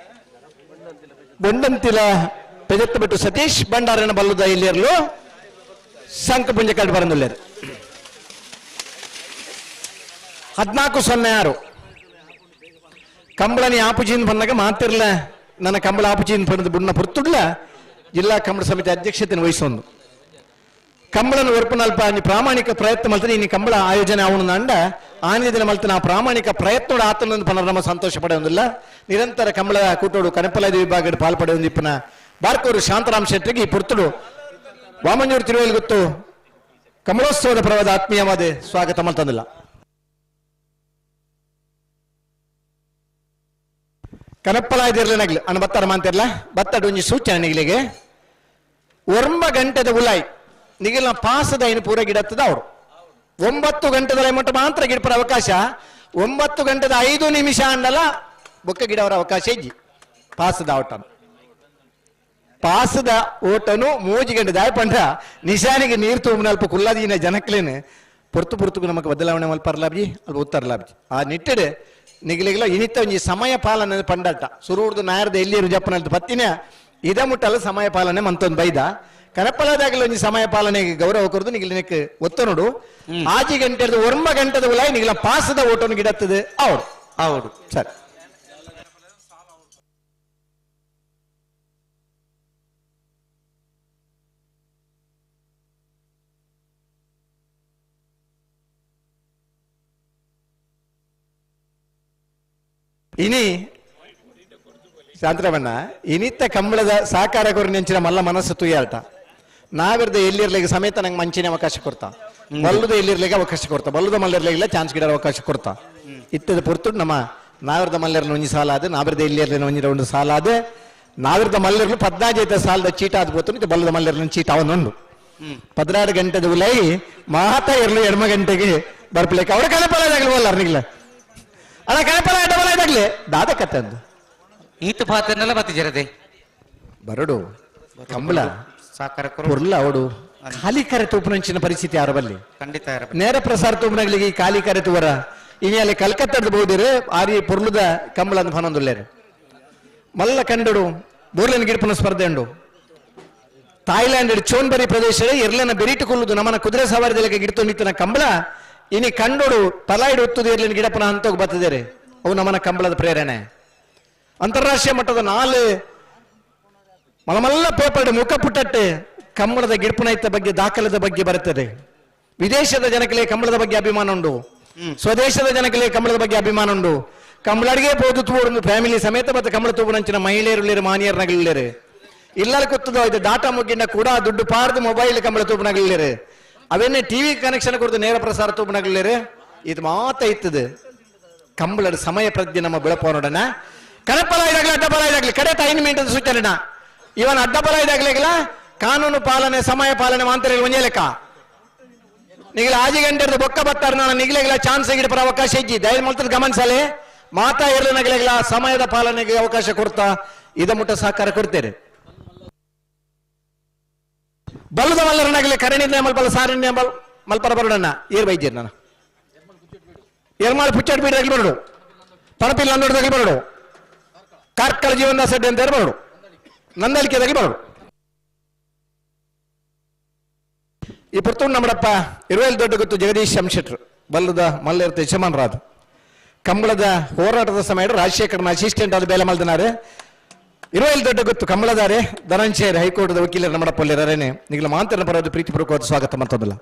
ಬೊಂಡಂತಿಲ ಪೆಜತ್ತ ಬೆಟ್ಟು ಸತೀಶ್ ಭಂಡಾರನ ಬಲ್ಲದ ಇಲ್ಲಿರಲು ಸಂಕಪುಂಜ ಕಡ್ ಬರಂದುಲ್ಲೇರು 14-06. ಕಂಬಳನಿ ಆಪುಜಿನ್ ಬಂದಾಗ ಮಾತಿರ್ಲ ನನ್ನ ಕಂಬಳ ಆಪುಜಿನ್ ಪಡೆದು ಬುಣ್ಣ ಪುರ್ತುಡ್ಲ ಜಿಲ್ಲಾ ಕಂಬಳ ಸಮಿತಿ ಅಧ್ಯಕ್ಷತೆಯನ್ನು ವಹಿಸೊಂದು ಕಂಬಳನ ಒರ್ಪನಲ್ಪ ಪ್ರಾಮಾಣಿಕ ಪ್ರಯತ್ನ ಮಲ್ತನೆ ಇನ್ನು ಕಂಬಳ ಆಯೋಜನೆ ಅವನು ಅಂಡ ಆನಿದಿನ ಮಲ್ತನ ಆ ಪ್ರಾಮಾಣಿಕ ಪ್ರಯತ್ನೋಡ ಆತನೊಂದು ಪನರ ನಮ್ಮ ಸಂತೋಷ ಪಡೆಯೊಂದಿಲ್ಲ. ನಿರಂತರ ಕಂಬಳ ಕೂಟೋಡು ಕನಪಲೈದು ವಿಭಾಗದ ಪಾಲ್ ಪಡೆಯೊಂದು ಇಪ್ಪನ ಬಾರ್ಕೋರು ಶಾಂತರಾಮ್ ಶೆಟ್ಟಿಗೆ ಈ ಪುರ್ತುಡು ವಾಮಂಜೂರು ತಿರುವೇಲ್ ಗೊತ್ತು ಕಮಲೋತ್ಸವದ ಪರವಾದ ಆತ್ಮೀಯವಾದ ಸ್ವಾಗತ ಮಲ್ತಂದಿಲ್ಲ. ಕನಪ್ಪಲಾಯ್ದಿರ್ಲಿನಾಗ್ಲಿ ಅಣ್ಣ ಬತ್ತಾರ ಮಾಂತಿರ್ಲ ಬತ್ತಡ ಒಂಜಿ ಸೂಚನೆ ನಿಗಿಲಿಗೆ 9 ಗಂಟೆದ ಉಲಾಯ್ ನಿಗಿಲ್ನ ಪಾಸದ ಐನು ಪೂರ ಗಿಡತ್ತದ ಅವರು 9 ಗಂಟೆದ ಮಟ್ಟ ಮಾತ್ರ ಗಿಡಪರ ಅವಕಾಶ 9 ಗಂಟೆದ 5 ನಿಮಿಷ ಅಂಡಲ ಬೊಕ್ಕ ಗಿಡವರ ಅವಕಾಶ ಇಜ್ಜಿ ಪಾಸದ ಓಟನು ಪಾಸದ ಓಟನು 3 ಗಂಟೆ ದಾಯ ಪಂಡ್ರ ನಿಶಾನಿಗೆ ನೀರು ತೂಂಬನಲ್ಪ ಕುಲ್ಲದೀನ ಜನಕ್ಲೇನು ಪೊರ್ತು ಪೊರ್ತುಗು ನಮಕ್ ಬದಲಾವಣೆ ಮಲ್ಪರ್ಲಾಬ್ಜಿ ಅಲ್ಪ ಉತ್ತರ್ಲಾಬ್ಜಿ ಆ ನಿಟ್ಟೆಡ್ ನಿಗಿಲಿಗಿಲ್ಲ ಇನಿತ ಒಂಜಿ ಸಮಯ ಪಾಲನೆ ಪಂಡಾಟ ಸುರುಡ್ದು ನಾಯರ್ದ ಎಲ್ಲಿರು ಜಪ್ಪನಲ್ದು ಪತ್ತಿನ ಇದ ಮುಟ್ಟಲ್ಲ ಸಮಯ ಪಾಲನೆ ಮಂತೊಂದು ಬೈದ ಕನಪಲದಾಗಲ ಒಂಜಿ ಸಮಯ ಪಾಲನೆಗೆ ಗೌರವ ಕೊರದು ನಿಗಲಿನಕ್ಕೆ ಒತ್ತನುಡು ಆಜಿ ಗಂಟೆದ ಒರ್ಮ ಗಂಟೆದ ಉಲಾಯಿ ನಿಗಲ ಪಾಸದ ಓಟನು ಗಿಡತ್ತದೆ ಅವ್ರು ಹೌದು ಸರಿ. ಇನಿ ಶಾಂತರವಣ್ಣ ಇನಿತ್ತ ಕಂಬಳದ ಸಾಕಾರ ಕೊರ ನೆಂಚಿನ ಮಲ್ಲ ಮನಸ್ಸು ತುಯ್ಯಾಟ ನಾವಿರ್ದ ಎಲ್ಲಿರ್ಲಿಕ್ಕೆ ಸಮೇತ ನಂಗೆ ಮಂಚಿನ ಅವಕಾಶ ಕೊಡ್ತಾ, ಬಲ್ಲದ ಎಲ್ಲಿರ್ಲಿಕ್ಕೆ ಅವಕಾಶ ಕೊಡ್ತಾ, ಬಲ್ಲದ ಮಲ್ಲಿರ್ಲಿಲ್ಲ ಚಾನ್ಸ್ ಗಿಡ ಅವಕಾಶ ಕೊಡ್ತಾ. ಇತ್ತದ ಪೊರ್ತು ನಮ್ಮ ನಾವಿರ್ದ ಮಲ್ಲರ್ನ ಒಂಜಿ ಸಾಲ ಅದು, ನಾವಿರ್ದ ಎಲ್ಲಿರ್ಲಿನ ಒಂಜಿ ರೌಂಡ್ ಸಾಲ ಅದು, ನಾವಿರ್ದ ಮಲ್ಲರ್ಲು ಪದ್ನಾಜೈತ ಸಾಲದ ಚೀಟ ಆದ ಪೊತ್ತು ಬಲ್ಲದ ಮಲ್ಲರ್ನ ಚೀಟ ಅವನೊಂದು 16 ಗಂಟೆದ ಉಲೈ ಮಾತ ಇರ್ಲು ಎಡ್ಮ ಗಂಟೆಗೆ ಬರ್ಪಲೇಕ ಅವ್ರ ಕಣಪಲ ಇದಾಗ್ಲಿ ಅಲ್ಲ ನಿಗ್ಲ ಅಲ್ಲ ಕಣಪಲ ಡಬಲ್ ಇದಾಗ್ಲಿ ದಾದ ಕತೆ ಅಂದು ಈತ ಪಾತ್ರನೆಲ್ಲ ಬತ್ತಿಜರದೆ ಬರಡು ಕಂಬಳ ಪೊರ್ಲ ಅವಡು ಖಾಲಿ ಕರೆ ತೂಪನಂಚಿನ ಪರಿಸ್ಥಿತಿ ಆರಬಲ್ಲಿ ಖಂಡಿತ ನೇರ ಪ್ರಸಾರ ತೂಪನಗಳಿಗೆ ಈ ಖಾಲಿ ಕರೆ ತೂವರ ಇನಿ ಅಲ್ಲಿ ಕಲ್ಕತ್ತದ ಬಹುದಿರು ಆರಿ ಪೊರ್ಲುದ ಕಂಬಳ ಅಂತ ಫನೊಂದುಲ್ಲೇರು ಮಲ್ಲ ಕಂಡಡು ಬೋರ್ಲೆನ್ ಗಿಡಪನ ಸ್ಪರ್ಧೆ ಉಂಡು ಥಾಯ್ಲ್ಯಾಂಡ್ ಚೋನ್ಬರಿ ಪ್ರದೇಶ ಎರ್ಲೆನ ಬೆರಿಟು ಕೊಲ್ಲುದು ನಮ್ಮನ ಕುದುರೆ ಸವಾರಿದಲ್ಲಿಗೆ ಗಿಡತೊಂದಿತ್ತನ ಕಂಬಳ ಇನಿ ಕಂಡೋಡು ಪಲಾಯ್ಡು ಒತ್ತುದು ಎರ್ಲೆನ ಗಿಡಪನ ಹಂತೋಗಿ ಬರ್ತದೇರೆ ಅವು ನಮ್ಮನ ಕಂಬಳದ ಪ್ರೇರಣೆ. ಅಂತಾರಾಷ್ಟ್ರೀಯ ಮಟ್ಟದ 4 ಮಲಮಲ್ಲ ಪೇಪರ್ ಮುಖಪುಟಟ್ಟೆ ಕಂಬಳದ ಗಿಡಪನೈತ ಬಗ್ಗೆ ದಾಖಲದ ಬಗ್ಗೆ ಬರುತ್ತದೆ. ವಿದೇಶದ ಜನಕ್ಕೆ ಕಂಬಳದ ಬಗ್ಗೆ ಅಭಿಮಾನ ಉಂಡು, ಸ್ವದೇಶದ ಜನಕ್ಕೆ ಕಂಬಳದ ಬಗ್ಗೆ ಅಭಿಮಾನ ಉಂಡು. ಕಂಬಳಡಿಗೆ ಪೋದು ತೂಡು ಫ್ಯಾಮಿಲಿ ಸಮೇತ ಮತ್ತೆ ಕಂಬಳ ತೂಬುನಂಚಿನ ಮಹಿಳೆಯರು ಮಾನಿಯರ್ನಗಳಿಲ್ಲೇರು ಇಲ್ಲಲ್ಲಿ ಕೊತ್ತದ ಇದು ಡಾಟಾ ಮುಗ್ಗಿನ ಕೂಡ ದುಡ್ಡು ಪಾರ್ದು ಮೊಬೈಲ್ ಕಂಬಳ ತೂಪುನಗಳಿಲ್ಲೇರು ಅವೇನೇ ಟಿವಿ ಕನೆಕ್ಷನ್ ಕೊಡ್ದು ನೇರ ಪ್ರಸಾರ ತೂಪುನಗಳಿಲ್ಲೇರು ಇದು ಮಾತ ಇತ್ತದು ಕಂಬಳದ ಸಮಯ ಪ್ರಜ್ಞೆ ನಮ್ಮ ಬೆಳಪೋ ನೋಡೋಣ. ಕಣಪಲ ಇದಾಗಲಿ ಅಡ್ಡಬಲ ಇದಾಗಲಿ ಕಡೆ 5 ಮಿನಿಟ್ ಸೂಚನೆ ಇವನ್ ಅಡ್ಡಬಲ ಇದಾಗ್ಲಿಲ್ಲ ಕಾನೂನು ಪಾಲನೆ ಸಮಯ ಪಾಲನೆ ಮಾಂತರ ಒಂದೇ ಲೆಕ್ಕ ನಿಗಲ ಆಜಿ ಗಂಟೆ ಬೊಕ್ಕ ಬತ್ತಾರ ನಾನು ನಿಗಲೆಗಿಲ್ಲ ಚಾನ್ಸ್ ಗಿಡಪರ ಅವಕಾಶ ಇಜ್ಜಿ ದಯ ಮಲ್ತದ ಗಮನಿಸಲೆ ಮಾತಾ ಇರಲಿ ನಗಲೆಗಿಲ್ಲ ಸಮಯದ ಪಾಲನೆಗೆ ಅವಕಾಶ ಕೊಡ್ತಾ ಇದ ಮುಟ್ಟ ಸಹಕಾರ ಕೊಡ್ತೇನೆ. ಬಲ್ಲದ ಮಲ್ಲರನಾಗಲಿ ಕರಣಿ ಮಲ್ಪಲ ಸಾರಣ್ಯ ಮಲ್ಪರ ಬರೋಡಣ್ಣ ಏರ್ ಬೈಜೇರ್ ನಾನು ಏರ್ಮಾಳು ಪುಚ್ಚಾಟ್ ಬೀಡಾಗ್ಲಿ ಬರೋಡು ಪಣಪಿಲ್ಲ ನೋಡಿದಾಗಲಿ ಬರೋಡು ಕಾರ್ಕಳ ಜೀವನ ಸಡ್ಡೆ ಅಂತ ಬರೋಡು ನಂದಳಿಕೆದಾಗಲಿ ಬರೋಡು. ಈ ಪುರ್ತುಂಡು ನಮ್ಮಡಪ್ಪ ಇರುವೇಲ್ ದೊಡ್ಡ ಗೊತ್ತು ಜಗದೀಶ್ ಶಂಶೆಟ್ರು ಬಲ್ಲದ ಮಲ್ಲೇರ್ತ ಯಜಮಾನರಾದ ಕಂಬಳದ ಹೋರಾಟದ ಸಮಯ ರಾಜಶೇಖರನ ಅಸಿಸ್ಟೆಂಟ್ ಆದ ಬೇಲೆ ಮಲ್ದನಾರೆ ಇರುವೇಲ್ ದೊಡ್ಡ ಗೊತ್ತು ಕಂಬಳದಾರೆ ಧನಂಜಯ ಹೈಕೋರ್ಟ್ದ ವಕೀಲರ ನಮ್ಮಡಪ್ಪಲ್ಲಿರಾರೇನೆ ನಿಗಲ ಮಾಂತರನ ಪರವಾದ ಪ್ರೀತಿಪೂರ್ವಕವಾದ ಸ್ವಾಗತ ಮಾಡ್ತದಲ್ಲ.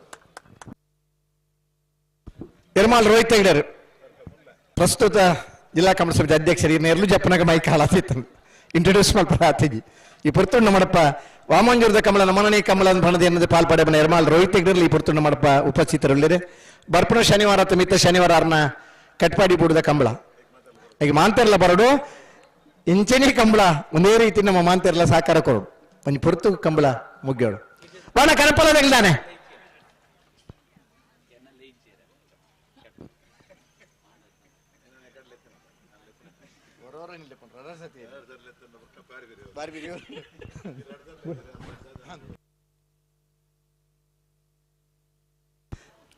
ಎರ್ಮಾಲ್ ರೋಹಿತ್ ಹೆಗ್ಡೆರು ಪ್ರಸ್ತುತ ಜಿಲ್ಲಾ ಕಂಬಳ ಸಮಿತಿ ಅಧ್ಯಕ್ಷರು ಎರಲು ಜಪ್ಪನಾಗ ಮೈಕ್ ಹಾಳಾತಿತ್ತು ಇಂಟ್ರೊಡ್ಯೂಸ್ ಮಲ್ಪರ ಆತಿಜಿ. ಈ ಪುರ್ತುಂಡು ನಮ್ಮಡಪ್ಪ ವಾಮಂಜೂರದ ಕಮಲ ನಮನನೇ ಕಮಲ ಬಣದ ಎನ್ನದು ಪಾಲ್ಪಡೆ ಬನ ಎರ್ಮಾಲ್ ರೋಹಿತ್ ಹೆಗ್ಡೆರ್ಲಿ ಈ ಪುರ್ತುಂಡು ನಮ್ಮಡಪ್ಪ ಉಪಸ್ಥಿತರುಳ್ಳೇರೆ. ಬರ್ಪಣ ಶನಿವಾರ ಅಥವಾ ಮಿತ್ತ ಶನಿವಾರ ಅರ್ನ ಕಟ್ಪಾಡಿ ಬೂಡದ ಕಂಬಳ ಈಗ ಮಾಂತರ್ಲ ಬರಡು ಇಂಚನೇ ಕಂಬಳ ಒಂದೇ ರೀತಿ ನಮ್ಮ ಮಾಂತರ್ಲ ಸಾಕಾರ ಕೊರಡು ಒಂದು ಪುರ್ತು ಕಂಬಳ ಮುಗ್ಯೋಡು ಬಾಣ ಕನಪಲದಾನೆ.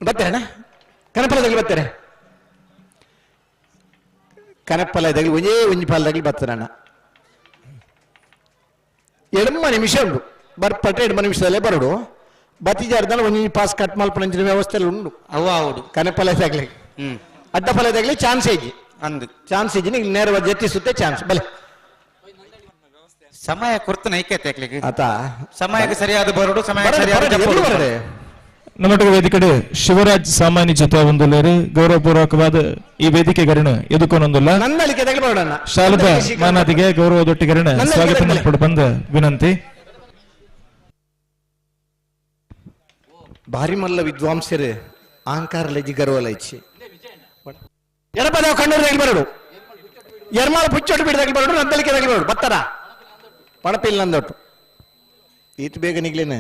ಬರ್ತಾರೆ ಕನಪಲದಾಗಲಿ ಬರ್ತಾರೆ ಕನಪಲದಾಗಲಿ ಒಂದೇ ಒಂಜಿ ಪಾಲದಾಗಲಿ ಬರ್ತಾರಣ್ಣ. ಎಡಮ ನಿಮಿಷ ಉಂಟು ಬರ್ಪಟ್ಟೆ ಎಡಮ ನಿಮಿಷದಲ್ಲೇ ಬರೋಡು ಬತ್ತಿಜಾರ್ದಲ್ಲ ಒಂಜಿ ಪಾಸ್ ಕಟ್ ಮಲ್ಪನಂಚಿನ ವ್ಯವಸ್ಥೆ ಉಂಡು ಅವ ಹೌದು ಕನಪಲದಾಗಲಿ ಅಡ್ಡ ಫಲದಾಗಲಿ ಚಾನ್ಸ್ ಐಜಿ ಅಂದು ಚಾನ್ಸ್ ಐಜಿ ನೀವು ನೇರವಾಗಿ ಜತ್ತಿಸುತ್ತೆ ಚಾನ್ಸ್ ಬಲೆ ಸಮಯ ಕೊರ್ತು ನೈಕೈತೆ ಆಗ್ಲಿಕ್ಕೆ ಆತ ಸಮಯಕ್ಕೆ ಸರಿಯಾದ ಬರೋಡು ಸಮಯ ಸರಿಯಾದ ನಮ್ಮೊಟ್ಟಿಗೆ ವೇದಿಕೆಡೆ ಶಿವರಾಜ್ ಸಾಮಾನ್ಯ ಜೊತೆ ಒಂದುಲ್ಲೇರು ಗೌರವಪೂರ್ವಕವಾದ ಈ ವೇದಿಕೆಗರಣ ಎದುಕೊನೊಂದುಲ್ಲ ಶಾಲದ ಮಾನಾದಿಗೆ ಗೌರವದೊಟ್ಟಿಗರಣ ಸ್ವಾಗತ ಮಾಡ್ಕೊಂಡು ಬಂದ ವಿನಂತಿ. ಭಾರಿ ಮಲ್ಲ ವಿದ್ವಾಂಸರು ಅಹಂಕಾರ ಲಜ್ಜಿ ಗರ್ವ ಲೈಚಿ ಎಡಪದ ಕಣ್ಣೂರು ಬರೋಡು ಎರ್ಮಾಲ್ ಪುಚ್ಚೊಟ್ಟು ಬಿಡದಾಗಲಿ ಬರೋಡು ನಂದಲಿಕೆ ಬರೋಡು ಬತ್ತಾರ ಪಣಪಿಲ್ಲ ನಂದೊಟ್ಟು ಈತ ಬೇಗ ನಿಗ್ಲೇನೆ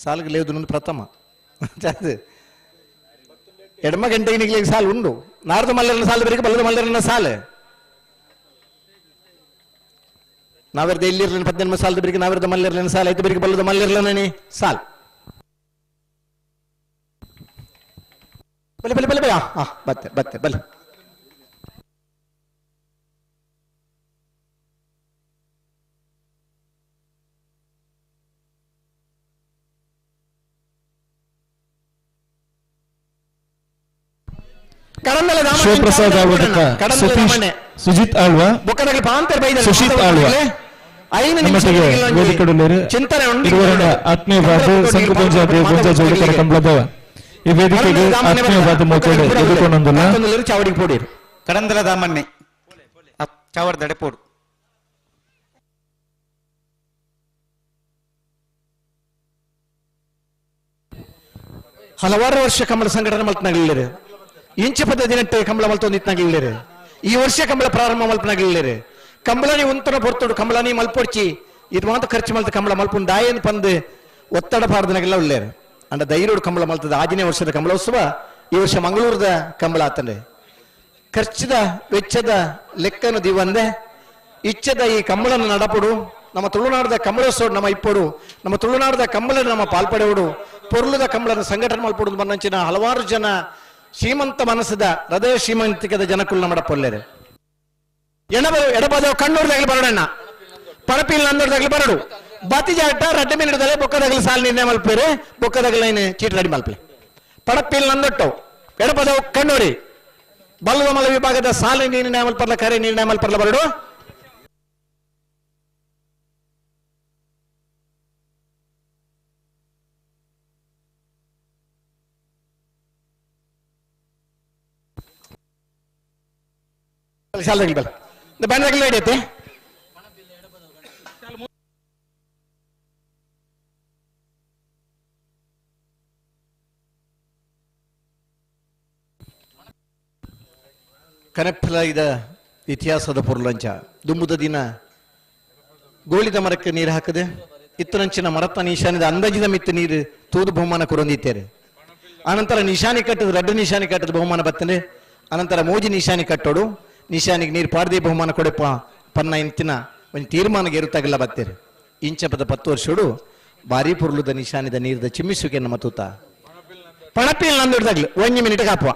ಸಾಲ್ಗೆ ಲೇವುದು ಪ್ರಥಮ ಎಡಮ ಗಂಟೆಗೆ ನಿಗ್ಲಿಕ್ಕೆ ಸಾಲು ಉಂಡು ನಾರದ ಮಲ್ಲರನ್ನ ಸಾಲು ಬರೀ ಬಲ್ಲದ ಮಲ್ಲರನ್ನ ಸಾಲು ನಾವೆರ್ದ ಎಲ್ಲಿರ್ಲಿನ ಪದ್ನೆನ್ಮ ಸಾಲದ ಬರಿಗೆ ನಾವೆರ್ದ ಮಲ್ಲಿರ್ಲಿನ ಸಾಲ ಐತೆ ಬರಿಗೆ ಬಲ್ಲದ ಮಲ್ಲಿರ್ಲನೇ ಸಾಲ್ ಬಲೆ ಬಲೆ ಬಲೆ ಬಲೆ ಹಾ ಬತ್ತೆ ಬತ್ತೆ ಬಲೆ ಶಿವಪ್ರಸಾದ್ ಆಳ್ವ ಬೊಕ್ಕ ಸತೀಶ್ ಸುಜಿತ್ ಆಳ್ವ ಸುಶೀತ್ ಆಳ್ವ ನಮ್ಮೊಟ್ಟಿಗೆ ವೇದಿಕೆಡುಳ್ಳೇರು. ಇರುವರನ್ನ ಆತ್ಮೀಯವಾದ ಸಂಕುಪುಂಜ ದೇವಪುಂಜ ಜೋಡುಕರ ಕಂಬಳದ ಈ ವೇದಿಕೆಗೆ ಆತ್ಮೀಯವಾದ ಮೋಕೆಡೆ ಎದುರ್ಕೊಂಡೊಂದುಲ್ಲ. ಚಾವಡಿಗೆ ಪೋಡಿರು ಕಡಂದಲ ದಾಮನ್ನೆ ಚಾವಡ್ದಡೆ ಪೋಡು. ಹಲವಾರು ವರ್ಷ ಕಂಬಳ ಸಂಘಟನೆ ಮಲ್ಪನಾಗಲಿಲ್ಲ, ಇಂಚ ಪದ್ಧತಿ ಕಂಬಳ ಮಲ್ತೊಂದಿತ್ನಾಗಲಿಲ್ಲ, ಈ ವರ್ಷ ಕಂಬಳ ಪ್ರಾರಂಭ ಮಲ್ಪನಾಗಲಿಲ್ಲ. ಕಂಬಳನಿ ಉಂತನ ಪೊರ್ತುಡು ಕಂಬಳನಿ ಮಲ್ಪೊಡ್ಚಿ ಇದು ಮಾತ್ರ ಖರ್ಚು ಮಲ್ತ ಕಂಬಳ ಮಲ್ಪುಂಡು ದಾಯನ್ ಪಂದು ಒತ್ತಡ ಪಾರ್ದನಾಗೆಲ್ಲ ಉಳ್ಳೇರು. ಅಂಡ ಧೈರ್ಯೋಡು ಕಂಬಳ ಮಲ್ತದ ಆಜನೇ ವರ್ಷದ ಕಂಬಳೋತ್ಸವ ಈ ವರ್ಷ ಮಂಗಳೂರದ ಕಂಬಳ ಆತಂಡೆ. ಖರ್ಚದ ವೆಚ್ಚದ ಲೆಕ್ಕನು ದಿವಂದೆ ಇಚ್ಚದ ಈ ಕಂಬಳನ್ನು ನಡಪಡು ನಮ್ಮ ತುಳುನಾಡದ ಕಂಬಳೋತ್ಸವ ನಮ್ಮ ಇಪ್ಪಡು ನಮ್ಮ ತುಳುನಾಡದ ಕಂಬಳ ನಮ್ಮ ಪಾಲ್ಪಡೆವಡು ಪೊರುಲದ ಕಂಬಳನ್ನು ಸಂಘಟನೆ ಮಲ್ಪಡು ಬಂದಂಚಿನ ಹಲವಾರು ಜನ ಶ್ರೀಮಂತ ಮನಸ್ಸದ ಹೃದಯ ಶ್ರೀಮಂತಿಕದ ಜನಕುಲ್ ನಮ್ಮ ಪೊಲ್ಲೇರು. ಎಡಬದ ಕಣ್ಣೂರ್ದಾಗಲಿ ಬರೋಣ ಪಡಪಿಲ್ ನಂದೂರ್ದಾಗಲಿ ಬರಡು ಬತಿಜಾಟ ರಡ್ಡೆ ಮಿನಿಟ್ದಲ್ಲೇ ಬೊಕ್ಕದಾಗಲಿ ಸಾಲ ನಿರ್ಣಯ ಮಲ್ಪೇರೆ ಬೊಕ್ಕದಾಗಲಿ ಚೀಟ್ ರೆಡಿ ಮಲ್ಪೆ. ಪಡಪಿಲ್ ನಂದೊಟ್ಟು ಎಡಬದ ಕಣ್ಣೂರಿ ಬಲ್ಲದ ಮಲ ವಿಭಾಗದ ಸಾಲ ನಿರ್ಣಯ ಮಲ್ಪರ್ಲ ಕರೆ ನಿರ್ಣಯ ಮಲ್ಪರ್ಲ ಬರಡು. ಶಾಲೆ ಬಲ್ಲ ಬ್ಯಾನರ್ ಹಿಡಿಯುತ್ತೆ. ಕನಪ್ಪಲಾಗಿದ ಇತಿಹಾಸದ ಪೊರ್ಲಂಚ ದುಂಬುದ ದಿನ ಗೋಳಿದ ಮರಕ್ಕೆ ನೀರು ಹಾಕದೆ ಇತ್ತರಂಚಿನ ಮರತ್ತ ನಿಶಾನಿದ ಅಂದಾಜಿನ ಮಿತ್ತ ನೀರು ತೂದು ಬಹುಮಾನ ಕೊರೊಂದಿತ್ತೇರೆ. ಅನಂತರ ನಿಶಾನಿ ಕಟ್ಟದ ರಡ್ಡು ನಿಶಾನಿ ಕಟ್ಟದ ಬಹುಮಾನ ಬತ್ತನೆ. ಅನಂತರ ಮೋಜಿ ನಿಶಾನಿ ಕಟ್ಟೋಡು ನಿಶಾನಿಗೆ ನೀರು ಪಾಡದೆ ಬಹುಮಾನ ಕೊಡೆಪ್ಪ ಪನ್ನ ಇಂತಿನ ಒಂದು ತೀರ್ಮಾನಕ್ಕೆ ಇರುತ್ತಾಗಲ್ಲ ಬತ್ತೇರೆ. ಇಂಚಪದ 10 ವರ್ಷಡು ಭಾರಿ ಪೊರ್ಲುದ ನಿಶಾನಿದ ನೀರದ ಚಿಮ್ಮಿಸುಕೆ ನಮ್ಮ ತೂತ ಪಣಪೀಲ್ ನಂದೊಡ್ದಾಗ್ಲು 1 ಮಿನಿಟ್ ಕಾಪುವ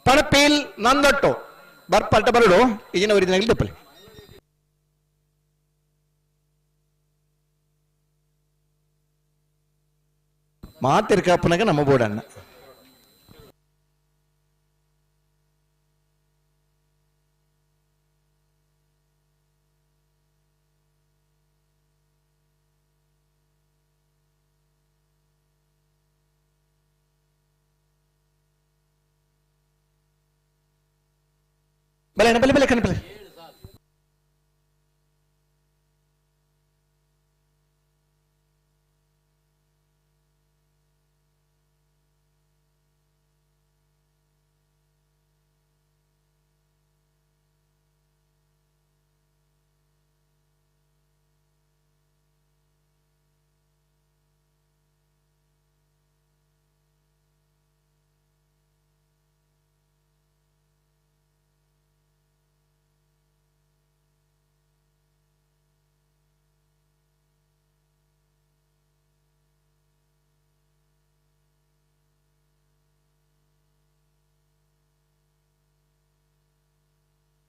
ಪಣಪೀಲ್ ನಂದೊಟ್ಟು ಬರ್ಪಲ್ಟ ಬರಡು ಈಗಿನ ಒರಿದಿನಾಗಲಿ ದಪ್ಪಲಿ. ಮಾತಿರ್ ಕಾಪುನಾಗ ನಮ್ಮ ಬೋಡಣ್ಣ ಬಲೆ ಬಲೆ ಬಲೆ ಕಣ ಬಲೆ.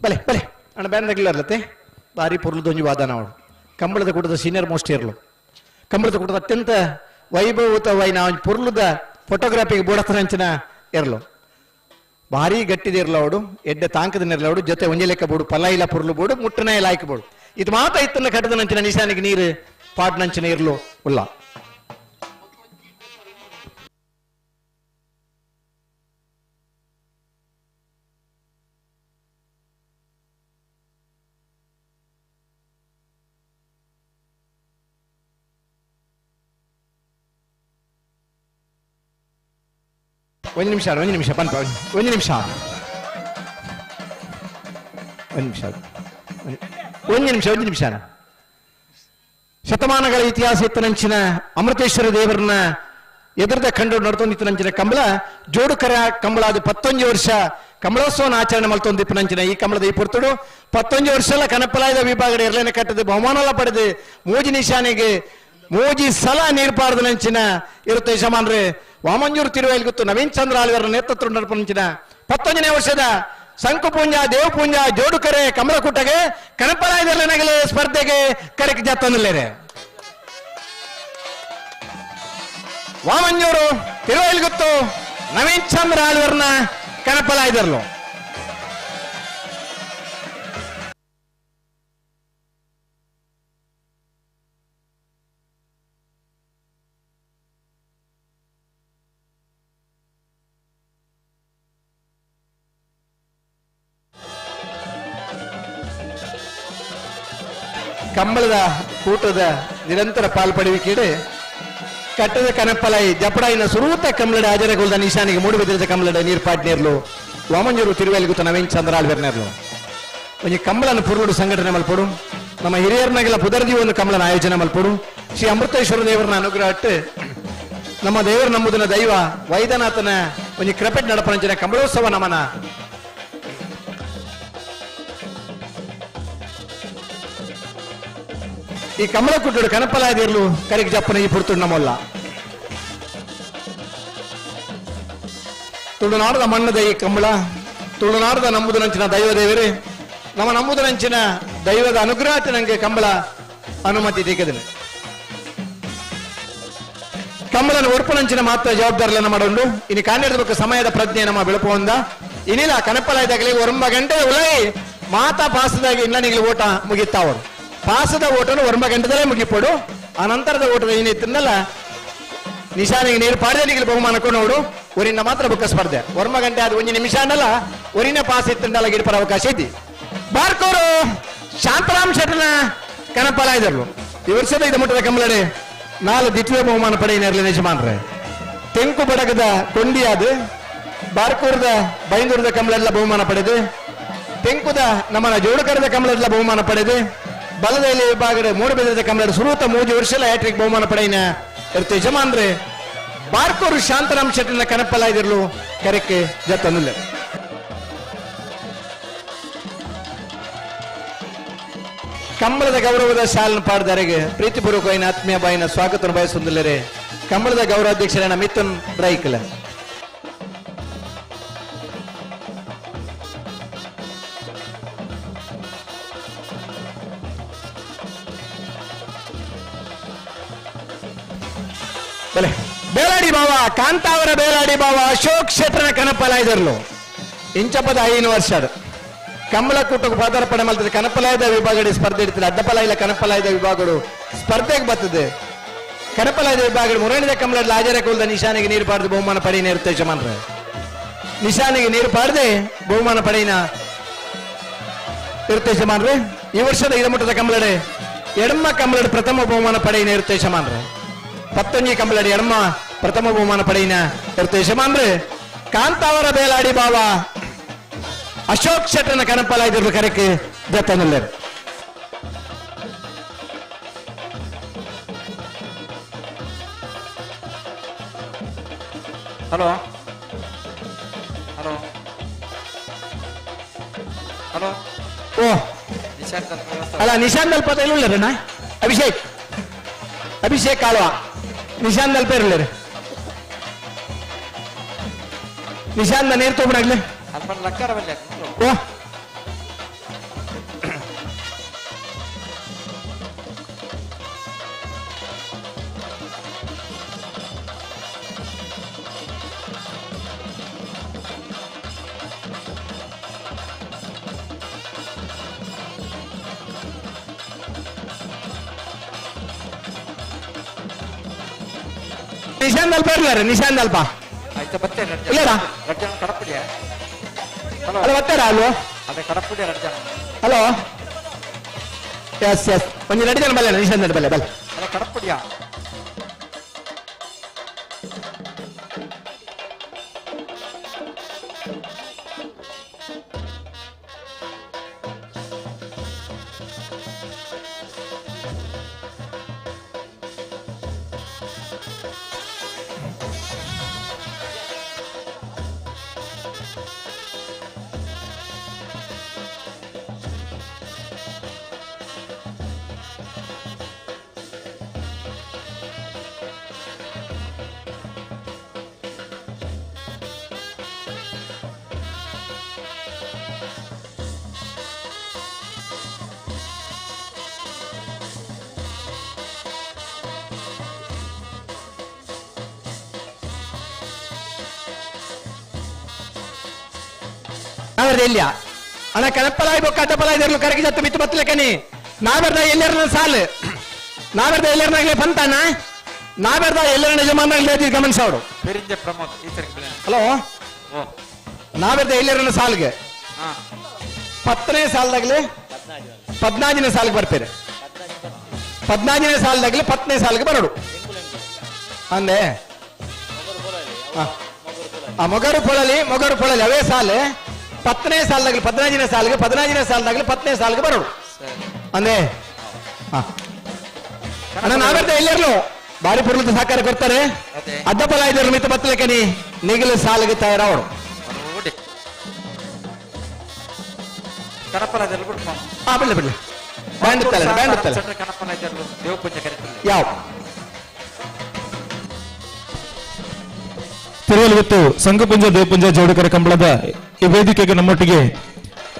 ಬಲೆ ಬಲೆ ಅಣ್ಣ ಬ್ಯಾನ್ ಬಾರಿ ಪೊರ್ಲುದೊಂಜಿ ವಾದನ ಅವಳು ಕಂಬಳದ ಕೂಟದ ಸೀನಿಯರ್ ಮೋಸ್ಟ್ ಇರಲು ಕಂಬಳದ ಕೂಟದ ಅತ್ಯಂತ ವೈಭವತವೈ ನಾವು ಪೊರ್ಲುದ ಫೋಟೋಗ್ರಫಿಗೆ ಬೋಡತನಂಚಿನ ಇರಲು ಭಾರಿ ಗಟ್ಟಿದ ಇರಲು ಅವಡು ಎಡ್ಡೆ ತಾಂಕದ ಇರಲು ಅವಡು ಜೊತೆ ಒಂಜೆ ಲೆಕ್ಕ ಬೋಡು ಪಲಾಯಿಲ ಪೊರ್ಲು ಬೋಡು ಮುಟ್ಟನ ಲಾಯ್ಕ ಬೋಡು ಇದು ಮಾತ ಇತ್ತನ್ನ ಕಟ್ಟದ ನಂಚಿನ ನಿಶಾನಿಗೆ ನೀರು ಪಾಟ್ನಂಚಿನ ಇರಲು ಉಲ್ಲ. ಒಂದು ನಿಮಿಷ ಒಂದು ನಿಮಿಷ ಬಂತ ಒಂದು ನಿಮಿಷ ಒಂದು ನಿಮಿಷ ಒಂದು ನಿಮಿಷ ಒಂದು ನಿಮಿಷ. ಶತಮಾನಗಳ ಇತಿಹಾಸ ಇತ್ತನಂಚಿನ ಅಮೃತೇಶ್ವರ ದೇವರನ್ನ ಎದುರದ ಕಂಡು ನಡ್ತೊಂದಿತ್ತನಂಚಿನ ಕಂಬಳ ಜೋಡುಕರ ಕಂಬಳ ಅದು 11 ವರ್ಷ ಕಂಬಳೋತ್ಸವನ ಆಚರಣೆ ಮಲ್ತೊಂದಿಪ್ಪನಂಚಿನ ಈ ಕಂಬಳದ ಈ ಪೊರ್ತುಡು 11 ವರ್ಷ ಎಲ್ಲ ಕನಪಲಾಯದ ವಿಭಾಗದ ಎರಲೇನೆ ಕಟ್ಟದ ಬಹುಮಾನ ಪಡೆದು ಮೋಜಿ ನಿಶಾನೆಗೆ ಮೋಜಿ ಸಲ ನೀರ್ಪಾರ್ದ ನಂಚಿನ ಇರುತ್ತೆ ಯಜಮಾನ್ರೆ ವಾಮಂಜೂರು ತಿರುವೈಲ್ ಗೊತ್ತು ನವೀನ್ ಚಂದ್ರ ಆಳ್ವರ ನೇತೃತ್ವ ನಡಪನಂಚಿನ 11ನೇ ವರ್ಷದ ಶಂಕುಪುಂಜ ದೇವಪುಂಜ ಜೋಡುಕರೆ ಕಮಲಕೂಟಗೆ ಕನಪಲಾಯದಲ್ಲನಗಲೆ ಸ್ಪರ್ಧೆಗೆ ಕರೆಕ್ ಜಾತಂದಲೇರೆ. ವಾಮಂಜೂರು ತಿರುವೈಲ್ ಗೊತ್ತು ನವೀನ್ ಚಂದ್ರ ಆಳ್ವರ್ನ ಕನಪಲಾಯ್ದರ್ಲು. ಕಂಬಳದ ಕೂಟದ ನಿರಂತರ ಪಾಲ್ಪಡುವಿಕೆಡೆ ಕಟ್ಟದ ಕನಪ್ಪಲಾಯಿ ಜಪಡಾಯಿನ ಸುರೂತ ಕಮಲಡೆ ಆಜರಗೊಳ್ದ ನಿಶಾನಿಗೆ ಮೂಡುಬೆದಿರದ ಕಮಲಡೆ ನೀರ್ಪಾಟ್ ನೇರ್ಲು ವಾಮಂಜೂರು ತಿರುವೇಲಿಗುತ್ತ ನವೀನ್ ಚಂದ್ರಾಳ್ವೆರ್ ನೇರ್ಲು. ಒಂಜಿ ಕಂಬಳನ ಪುರುಡು ಸಂಘಟನೆ ಮಲ್ಪೊಡು, ನಮ್ಮ ಹಿರಿಯರ್ನಾಗೆಲ್ಲ ಪುದರ್ದಿ ಒಂದು ಕಂಬಳನ ಆಯೋಜನೆ ಮಲ್ಪೊಡು. ಶ್ರೀ ಅಮೃತೇಶ್ವರ ದೇವರನ ಅನುಗ್ರಹ ನಮ್ಮ ದೇವರ ನಂಬುದನ ದೈವ ವೈದ್ಯನಾಥನ ಒಂಜಿ ಕ್ರಪೆಟ್ ನಡಪನಂಚಿನ ಕಂಬಳೋತ್ಸವ ನಮನ ಈ ಕಮಲ ಕುಟ್ಟುಡು ಕನಪಲಾದಿರ್ಲು ಕರಿಗ್ ಜಪ್ಪನ ಈ ಪುರ್ತುಡು ನಮ್ಮಲ್ಲ. ತುಳುನಾಡದ ಮಣ್ಣದ ಈ ಕಂಬಳ, ತುಳುನಾಡದ ನಂಬುದನಂಚಿನ ದೈವ ದೇವರೇ, ನಮ್ಮ ನಂಬುದನಂಚಿನ ದೈವದ ಅನುಗ್ರಹ ನಂಗೆ ಕಂಬಳ ಅನುಮತಿ ತೆಗೆದಿದೆ. ಕಂಬಳನ ಒಡ್ಪನಂಚಿನ ಮಾತ್ರ ಜವಾಬ್ದಾರಿಗಳನ್ನು ಮಾಡೋಂಡು ಇನ್ನು ಕಾಣಿರಬೇಕು ಸಮಯದ ಪ್ರಜ್ಞೆ ನಮ್ಮ ಬೆಳಪು ಹೊಂದ ಇನ್ನಿಲ್ಲ. ಕನಪಲಾಯ್ದಾಗಲಿ 9 ಗಂಟೆ ಉಲೈ ಮಾತಾ ಪಾಸದಾಗಿ ಇಲ್ಲ ನಿಗಲಿ ಓಟ ಮುಗಿತಾವರು. ಪಾಸದ ಓಟನು 9 ಗಂಟೆದಲ್ಲೇ ಮುಗಿಪೋಡು. ಆ ನಂತರದ ಓಟದ ಏನಿತ್ತನ್ನಲ್ಲ ನಿಶಾನಿಗೆ ನೀರು ಪಾಡದೆ ನಿಗಲಿ ಬಹುಮಾನ ನೋಡು. ಊರಿನ ಮಾತ್ರ ಬುಕ್ಕ ಸ್ಪರ್ಧೆ 9 ಗಂಟೆ ಅದು 1 ನಿಮಿಷ ಅನ್ನಲ್ಲ ಊರಿನ ಪಾಸ್ ಇತ್ತಂದಲ್ಲ ಗಿಡಪರ ಅವಕಾಶ ಐತಿ. ಬಾರ್ಕೋರು ಶಾಂತರಾಮ್ ಶೆಟ್ಟನ ಕನಪಲಾಯ್ದರು. ಈ ವರ್ಷದ ಇದು ಮುಟ್ಟದ ಕಂಬಳಡೆ 4 ದ್ವಿತೀಯ ಬಹುಮಾನ ಪಡೆಯಿನ ಯಜಮಾನ್ರೆ. ತೆಂಕು ಬಡಗದ ಕೊಂಡಿಯಾದ ಬಾರ್ಕೂರದ ಬೈಂದೂರದ ಕಂಬಳೆಲ್ಲ ಬಹುಮಾನ ಪಡೆದು, ತೆಂಕುದ ನಮ್ಮನ ಜೋಡುಕರದ ಕಂಬಳೆಲ್ಲ ಬಹುಮಾನ ಪಡೆದು, ಬಲದಲ್ಲಿ ವಿಭಾಗದ ಮೂಡುಬೆದರದ ಕಂಬಳ ಸುರೂತ 3 ವರ್ಷ ಹ್ಯಾಟ್ರಿಕ್ ಬಹುಮಾನ ಪಡೆಯಿನ ಯಜಮಾನ್ರೆ ಬಾರ್ಕೂರು ಶಾಂತರಾಮ್ ಶೆಟ್ಟನ ಕನಪಲಾಯ್ದಿರ್ಲು ಕರೆಕ್ಕೆ ಜತ್ತನಿಲ್ಲ. ಕಂಬಳದ ಗೌರವದ ಶಾಲನ ಪಾಡ್ದಾರಿಗೆ ಪ್ರೀತಿಪೂರ್ವಕ ಆತ್ಮೀಯ ಬಾಯಿನ ಸ್ವಾಗತ ಬಯಸುವುದಿಲ್ಲರೆ ಕಂಬಳದ ಗೌರವಾಧ್ಯಕ್ಷರಾದ ಮಿಥುನ್ ರೈಕಲ. ಬಲೆ ಬೇಲಾಡಿ ಬಾವ ಕಾಂತಾವರ ಬೇಲಾಡಿ ಬಾವ ಅಶೋಕ್ ಕ್ಷೇತ್ರನ ಕನಪಲಾಯ್ದರ್ಲು ಇಂಚಪದ 5 ವರ್ಷದ ಕಂಬಳ ಕೂಟಕ್ಕೆ ಪಾದಾರ್ಪಣೆ ಮಾಡ್ತದೆ. ಕನಪಲಾಯದ ವಿಭಾಗಡಿ ಸ್ಪರ್ಧೆ ಇಡ್ತದೆ. ಅಡ್ಡಪಲಾಯಿಲ್ಲ ಕನಪಲಾಯದ ವಿಭಾಗಗಳು ಸ್ಪರ್ಧೆಗೆ ಬರ್ತದೆ. ಕನಪಲಾಯದ ವಿಭಾಗ ಮುರಣಿದ ಕಂಬಳ ಲಾಜರ ಕುಲದ ನಿಶಾನಿಗೆ ನೀರು ಪಾಡ್ದು ಬಹುಮಾನ ಪಡೆಯಿನ ಇರುತ್ತೆ ಯಜಮಾನ್ರೆ. ನಿಶಾನಿಗೆ ನೀರು ಪಾಡದೆ ಬಹುಮಾನ ಪಡೆಯಿನ ಇರುತ್ತೆ ಯಜಮಾನ್ರೆ. ಈ ವರ್ಷದ ಇದಮುಟ್ಟದ ಕಂಬಳಡೆ ಎಡಮ್ಮ ಕಂಬಳಡೆ ಪ್ರಥಮ ಬಹುಮಾನ ಪಡೆಯಿನ ಇರುತ್ತೆ ಯಜಮಾನ್ರೆ. 11 ಕಂಬಳಡಿ ಎಡಮ್ಮ ಪ್ರಥಮ ಬಹುಮಾನ ಪಡೆಯಿನ ಇರುತ್ತೆ ಯಜಮಾನ್ರೆ. ಕಾಂತಾವರ ಬೇಲಾಡಿ ಬಾವ ಅಶೋಕ್ ಶೆಟ್ಟನ ಕನಪಲಾಯ್ದಿರ್ಲು ಕರೆಕ್ಕೆ ದತ್ತನಲ್ಲರು. ಹಲೋ ಹಲೋ ಹಲೋ ಓ ನಿಶಾಂತ್ ಅಲ್ಲ ನಿಶಾಂತ್ ಅಲ್ಪ ಇಲ್ಲರಣ್ಣ ಅಭಿಷೇಕ್ ಅಭಿಷೇಕ್ ಆಳ್ವಾ ನಿಶಾಂತ್ ಅಲ್ಪ ಇರಲಿರ ನಿಶಾಂತ್ ನೀರು ತಗೊಂಡಾಗ್ಲಿ ಅಲ್ಪ ಲಕ್ಕರ ಬಲ್ಲೆ. ಓ ನಿಶಾಂತ್ ಅಲ್ಪ ಇರ್ಲಾರ ನಿಶಾಂತ್ ಅಲ್ಪ ಆಯ್ತಾ ಬರ್ತೇನೆ ಇಲ್ಲರಾ? ರಡ್ಜನ ಕಡಪುಡಿಯ ಅಲ್ಲ ಬರ್ತಾರಾ ಅಲ್ವೋ? ಅದೇ ಕಡಪುಡಿಯ ರಡ್ಜನ. ಹಲೋ ಎಸ್ ಎಸ್ ಒಂದು 2 ಜನ ಬಲ್ಲೆ ನಿಶಾಂತ್ ಬಲ್ಲೆ ಬಲ್ಲೆ ಅದೇ ಕಡಪುಡಿಯ. ನಾವರ್ದ ಎಲ್ಲಿಯ ಅಣ್ಣ ಕನಪಲಾಯ್ ಬೊಕ್ಕ ಅಡ್ಡಪಲಾಯ್ ದೇರ್ಲು ಕರಗಿ ಜತ್ತು ಮಿತ್ತು ಬತ್ತಲಕನಿ ನಾವರ್ದ ಎಲ್ಲರನ್ನ ಸಾಲು ನಾವರ್ದ ಎಲ್ಲರನ್ನಾಗಲೇ ಬಂತಾನ ನಾವರ್ದ ಎಲ್ಲರನ್ನ ಯಜಮಾನಾಗಲೇ ಗಮನಿಸೋಡು. ಹಲೋ, ನಾವರ್ದ ಎಲ್ಲರನ್ನ ಸಾಲ್ಗೆ 10ನೇ ಸಾಲದಾಗಲಿ 14ನೇ ಸಾಲಿಗೆ ಬರ್ತೀರಿ. 14ನೇ ಸಾಲದಾಗಲಿ 10ನೇ ಸಾಲಿಗೆ ಬರೋಡು ಅಂದೆ. ಆ ಮೊಗರು ಪೊಳಲಿ ಮೊಗರು ಪೊಳಲಿ ಅವೇ ಸಾಲು 10ನೇ ಸಾಲದಾಗಲಿ 14ನೇ ಸಾಲಿಗೆ 14ನೇ ಸಾಲದಾಗಲಿ 10ನೇ ಸಾಲಿಗೆ ಬರೋಡು ಅಂದೆ. ಅಣ್ಣ ನಾವೆರ್ದ ಎಲ್ಲರಲು ಬಾರಿ ಪುರ್ಲದ ಸಹಕಾರ ಕೊಡ್ತಾರೆ. ಅಡ್ಡಪಲ ಇದ್ದರು ಮಿತ್ತ ಬತ್ತಲಕನಿ ನಿಗಲು ಸಾಲಿಗೆ ತಯಾರವರು. ಬಿಡ್ಲಿ ಬಿಡ್ಲಿ ಬ್ಯಾಂಡ್ ಬ್ಯಾಂಡ್ ಯಾವ ತಿರುವಲುಗುತ್ತು ಸಂಘಪುಂಜ ದೇವಪುಂಜ ಜೋಡುಕರ ಕಂಬಳದ ಈ ವೇದಿಕೆಗೆ ನಮ್ಮೊಟ್ಟಿಗೆ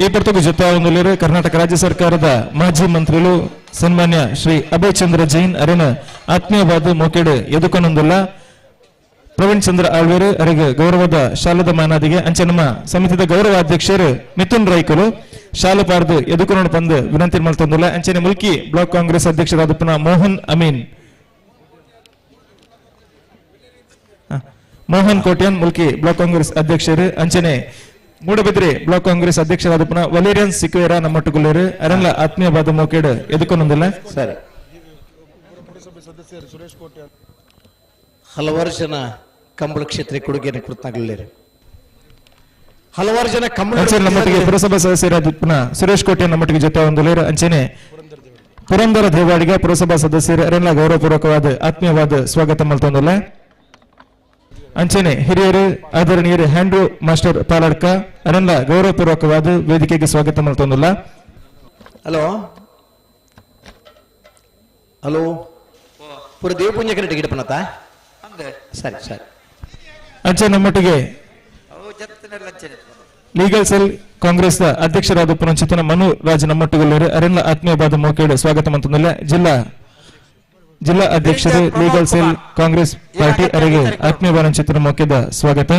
ಈ ಪರ್ತುಗು ಜೊತೆ ಒಂದುಲೇರು ಕರ್ನಾಟಕ ರಾಜ್ಯ ಸರ್ಕಾರದ ಮಾಜಿ ಮಂತ್ರಿಗಳು ಸನ್ಮಾನ್ಯ ಶ್ರೀ ಅಭಯ್ ಚಂದ್ರ ಜೈನ್ ಅರಿನ ಆತ್ಮೀಯವಾದ ಮೋಕೆಡು ಎದುಕೊನೊಂದುಲ್ಲ ಪ್ರವೀಣ್ ಚಂದ್ರ ಆಳ್ವೇರು ಅರಿಗೆ ಗೌರವದ ಶಾಲದ ಮಾನಾದಿಗೆ ಅಂಚೆ ನಮ್ಮ ಸಮಿತಿದ ಗೌರವ ಅಧ್ಯಕ್ಷರು ಮಿಥುನ್ ರೈಕುಲು ಶಾಲೆ ಪಾರ್ದು ಎದುಕೊನೊಂಡು ಪಂದು ವಿನಂತಿ ಮಲ್ತೊಂದುಲ್ಲ. ಅಂಚನೆ ಮುಲ್ಕಿ ಬ್ಲಾಕ್ ಕಾಂಗ್ರೆಸ್ ಅಧ್ಯಕ್ಷರಾದ ಪುನಃ ಮೋಹನ್ ಅಮೀನ್ ಮೋಹನ್ ಕೋಟ್ಯಾನ್ ಮುಲ್ಕಿ ಬ್ಲಾಕ್ ಕಾಂಗ್ರೆಸ್ ಅಧ್ಯಕ್ಷರು ಅಂಚನೆ ಮೂಡಬಿದ್ರೆ ಬ್ಲಾಕ್ ಕಾಂಗ್ರೆಸ್ ಅಧ್ಯಕ್ಷರಾದ ಪುನಃ ವಲೇರಿಯನ್ ಸಿಕ್ವೇರ ನಮ್ಮೊಟ್ಟುಗುಲ್ಲೇರು ಅರನ್ಲ ಆತ್ಮೀಯವಾದ ಮೋಕೇಡು ಎದುಕೊನೊಂದಿಲ್ಲ. ಸರಿ, ಹಲವಾರು ಜನ ಕಂಬಳ ಕ್ಷೇತ್ರ ಕೊಡುಗೆಯನ್ನು ಕೊಡ್ತಾಗಲಿಲ್ಲ. ಹಲವಾರು ಜನ ಕಂಬಳ ನಮ್ಮೊಟ್ಟಿಗೆ ಪುರಸಭಾ ಸದಸ್ಯರಾದ ಪುನಃ ಸುರೇಶ್ ಕೋಟ್ಯಾನ್ ನಮ್ಮೊಟ್ಟಿಗೆ ಜೊತೆ ಒಂದುಲೇರು ಅಂಚನೆ ಪುರಂದರ ದೇವಾಡಿಗ ಪುರಸಭಾ ಸದಸ್ಯರು ಅರನ್ಲ ಗೌರವಪೂರ್ವಕವಾದ ಆತ್ಮೀಯವಾದ ಸ್ವಾಗತ ಮಲ್ತೊಂದಿಲ್ಲ. ಅಂಚನೆ ಹಿರಿಯರು ಆದರಣೀಯರು ಹ್ಯಾಂಡ್ರೂ ಮಾಸ್ಟರ್ ಪಾಲಡ್ಕ ಅರನ್ಲ ಗೌರವಪೂರ್ವಕವಾದ ವೇದಿಕೆಗೆ ಸ್ವಾಗತ ಮಲ್ತೊಂದಿಲ್ಲ. ಹಲೋ ಹಲೋ, ಪೂರ ದೇವಪುಂಜ ಟಿಕೆಟ್ ಪನ್ನತಾ? ಸರಿ ಸರಿ. ಅಂಚೆ ನಮ್ಮೊಟ್ಟಿಗೆ ಲೀಗಲ್ ಸೆಲ್ ಕಾಂಗ್ರೆಸ್ ಅಧ್ಯಕ್ಷರಾದ ಪುನಂಚಿತನ ಮನು ರಾಜ್ ನಮ್ಮೊಟ್ಟಿಗೆ ಅರಣ್ಯ ಆತ್ಮೀಯವಾದ ಮೋಕೇಡು ಸ್ವಾಗತ ಮಂತಂದಿಲ್ಲ. ಜಿಲ್ಲಾ ಜಿಲ್ಲಾ ಅಧ್ಯಕ್ಷರು ಲೀಗಲ್ ಸೆಲ್ ಕಾಂಗ್ರೆಸ್ ಪಾರ್ಟಿ ಅರಿಗೆ ಆತ್ಮೀಯವಾದ ಚಿತ್ರ ಮೋಕೆದ ಸ್ವಾಗತ.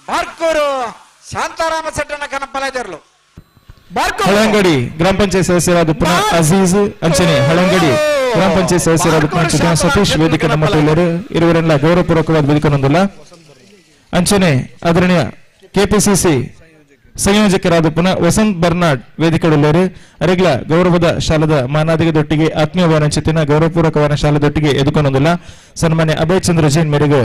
ಬಾರ್ಕೂರು ಶಾಂತಾರಾಮ ಸೆಟ್ಟನ ಕನಪಲದರ್ಲು ಹಳಂಗಡಿ ಗ್ರಾಮ ಪಂಚಾಯತ್ ಸದಸ್ಯರಾದ ಪುನಃ ಅಜೀಜ್ ಅಂಚನೆ ಹಳಂಗಡಿ ಗ್ರಾಮ ಪಂಚಾಯತ್ ಸದಸ್ಯರಾದ ಪುನಃ ಸತೀಶ್ ವೇದಿಕೆ ನಮ್ಮ ಇರುವರೆಲ್ಲ ಗೌರವಪೂರ್ವಕವಾದ ವೇದಿಕೆ ನೊಂದಿಲ್ಲ. ಅಂಚನೆ ಆದರಣೀಯ ಕೆಪಿಸಿಸಿ ಸಂಯೋಜಕರಾದ ಪುನಃ ವಸಂತ್ ಬರ್ನಾಡ್ ವೇದಿಕೆಯುಳ್ಳರು ಅರೆಗ್ಲ ಗೌರವದ ಶಾಲದ ಮಾನಾದಿಗದೊಟ್ಟಿಗೆ ಆತ್ಮೀಯವಾದ ಚಿತ್ತಿನ ಗೌರವಪೂರ್ವಕವಾದ ಶಾಲದೊಟ್ಟಿಗೆ ಎದುಕೊಂಡೊಂದಿಲ್ಲ. ಸನ್ಮಾನ್ಯ ಅಭಯ್ ಚಂದ್ರ ಜೈನ್ ಮೇರೆಗೆ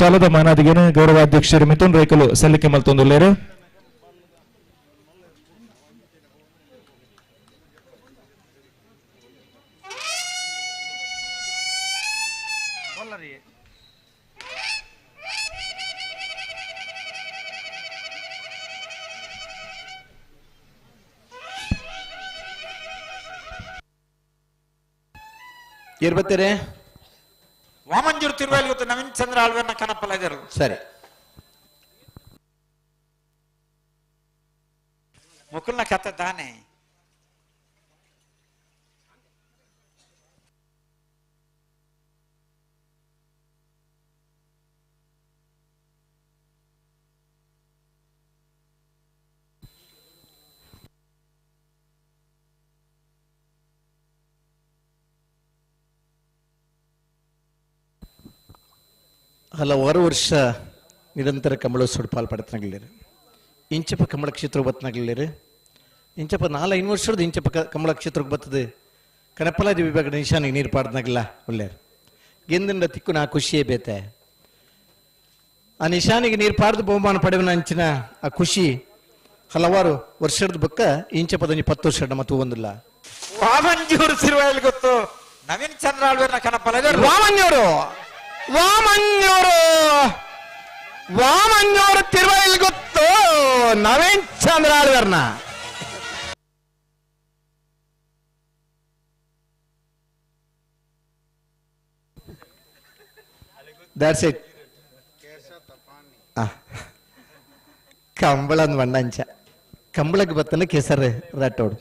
ಶಾಲದ ಮಾನಾದಿಗನ ಗೌರವಾಧ್ಯಕ್ಷರು ಮಿಥುನ್ ರೈಕಲು ಸಲ್ಲಿಕೆ ಮಲ್ತೊಂದುಲ್ಲೇರು. ಏರ್ ಬರ್ತೀರಿ? ವಾಮಂಜೂರು ತಿರುವಲ್ಲಿ ಗೊತ್ತು ನವೀನ್ ಚಂದ್ರ ಆಳ್ವೆನ ಕನಪಲದರು. ಸರಿ, ಮುಕುಲ್ನ ಕತೆ ತಾನೆ. ಹಲವಾರು ವರ್ಷ ನಿರಂತರ ಕಂಬಳೋತ್ಸವ ಪಾಲ್ಪಡ್ತನಾಗಲಿರು. ಇಂಚಪ್ಪ ಕಂಬಳ ಕ್ಷೇತ್ರ ಬತ್ತನಾಗಲಿರು. ಇಂಚಪ್ಪ 4-5 ವರ್ಷದ ಇಂಚಪ್ಪ ಕಂಬಳ ಕ್ಷೇತ್ರಕ್ಕೆ ಬರ್ತದೆ. ಕನಪಲಾದಿ ವಿಭಾಗದ ನಿಶಾನಿಗೆ ನೀರು ಪಾಡ್ದನಾಗಲ್ಲ ಒಳ್ಳೆಯರು. ಗೆಂದಿಂದ ತಿಕ್ಕು ನಾ ಖುಷಿಯೇ ಬೇತೆ. ಆ ನಿಶಾನಿಗೆ ನೀರು ಪಾಡ್ದು ಬಹುಮಾನ ಪಡೆಯುವ ಅಂಚಿನ ಆ ಖುಷಿ ಹಲವಾರು ವರ್ಷದ ಬಕ್ಕ ಇಂಚಪ್ಪದ 10 ವರ್ಷ ಮತ್ತು ಒಂದಿಲ್ಲ. ವಾಮಂಜೂರು ಸಿರುವಲ್ಲಿ ಗೊತ್ತು ನವೀನ್ ಚಂದ್ರ ಆಳ್ವೆನ ಕನಪಲದರು. ವಾಮಂಜೂರು ವಾಮಂಜೂರು ವಾಮಂಜೂರು ತಿರುವಲ್ಲಿ ಗೊತ್ತು ನವೀನ್ ಚಂದ್ರ ಆಳ್ವೆರ್ನ. That's it. ಕಂಬಳ ಅಂದ್ ಬಣ್ಣ ಅಂಚ ಕಂಬಳಕ್ಕೆ ಬತ್ತನ ಕೇಸರ್ ರಾಟೋಡು.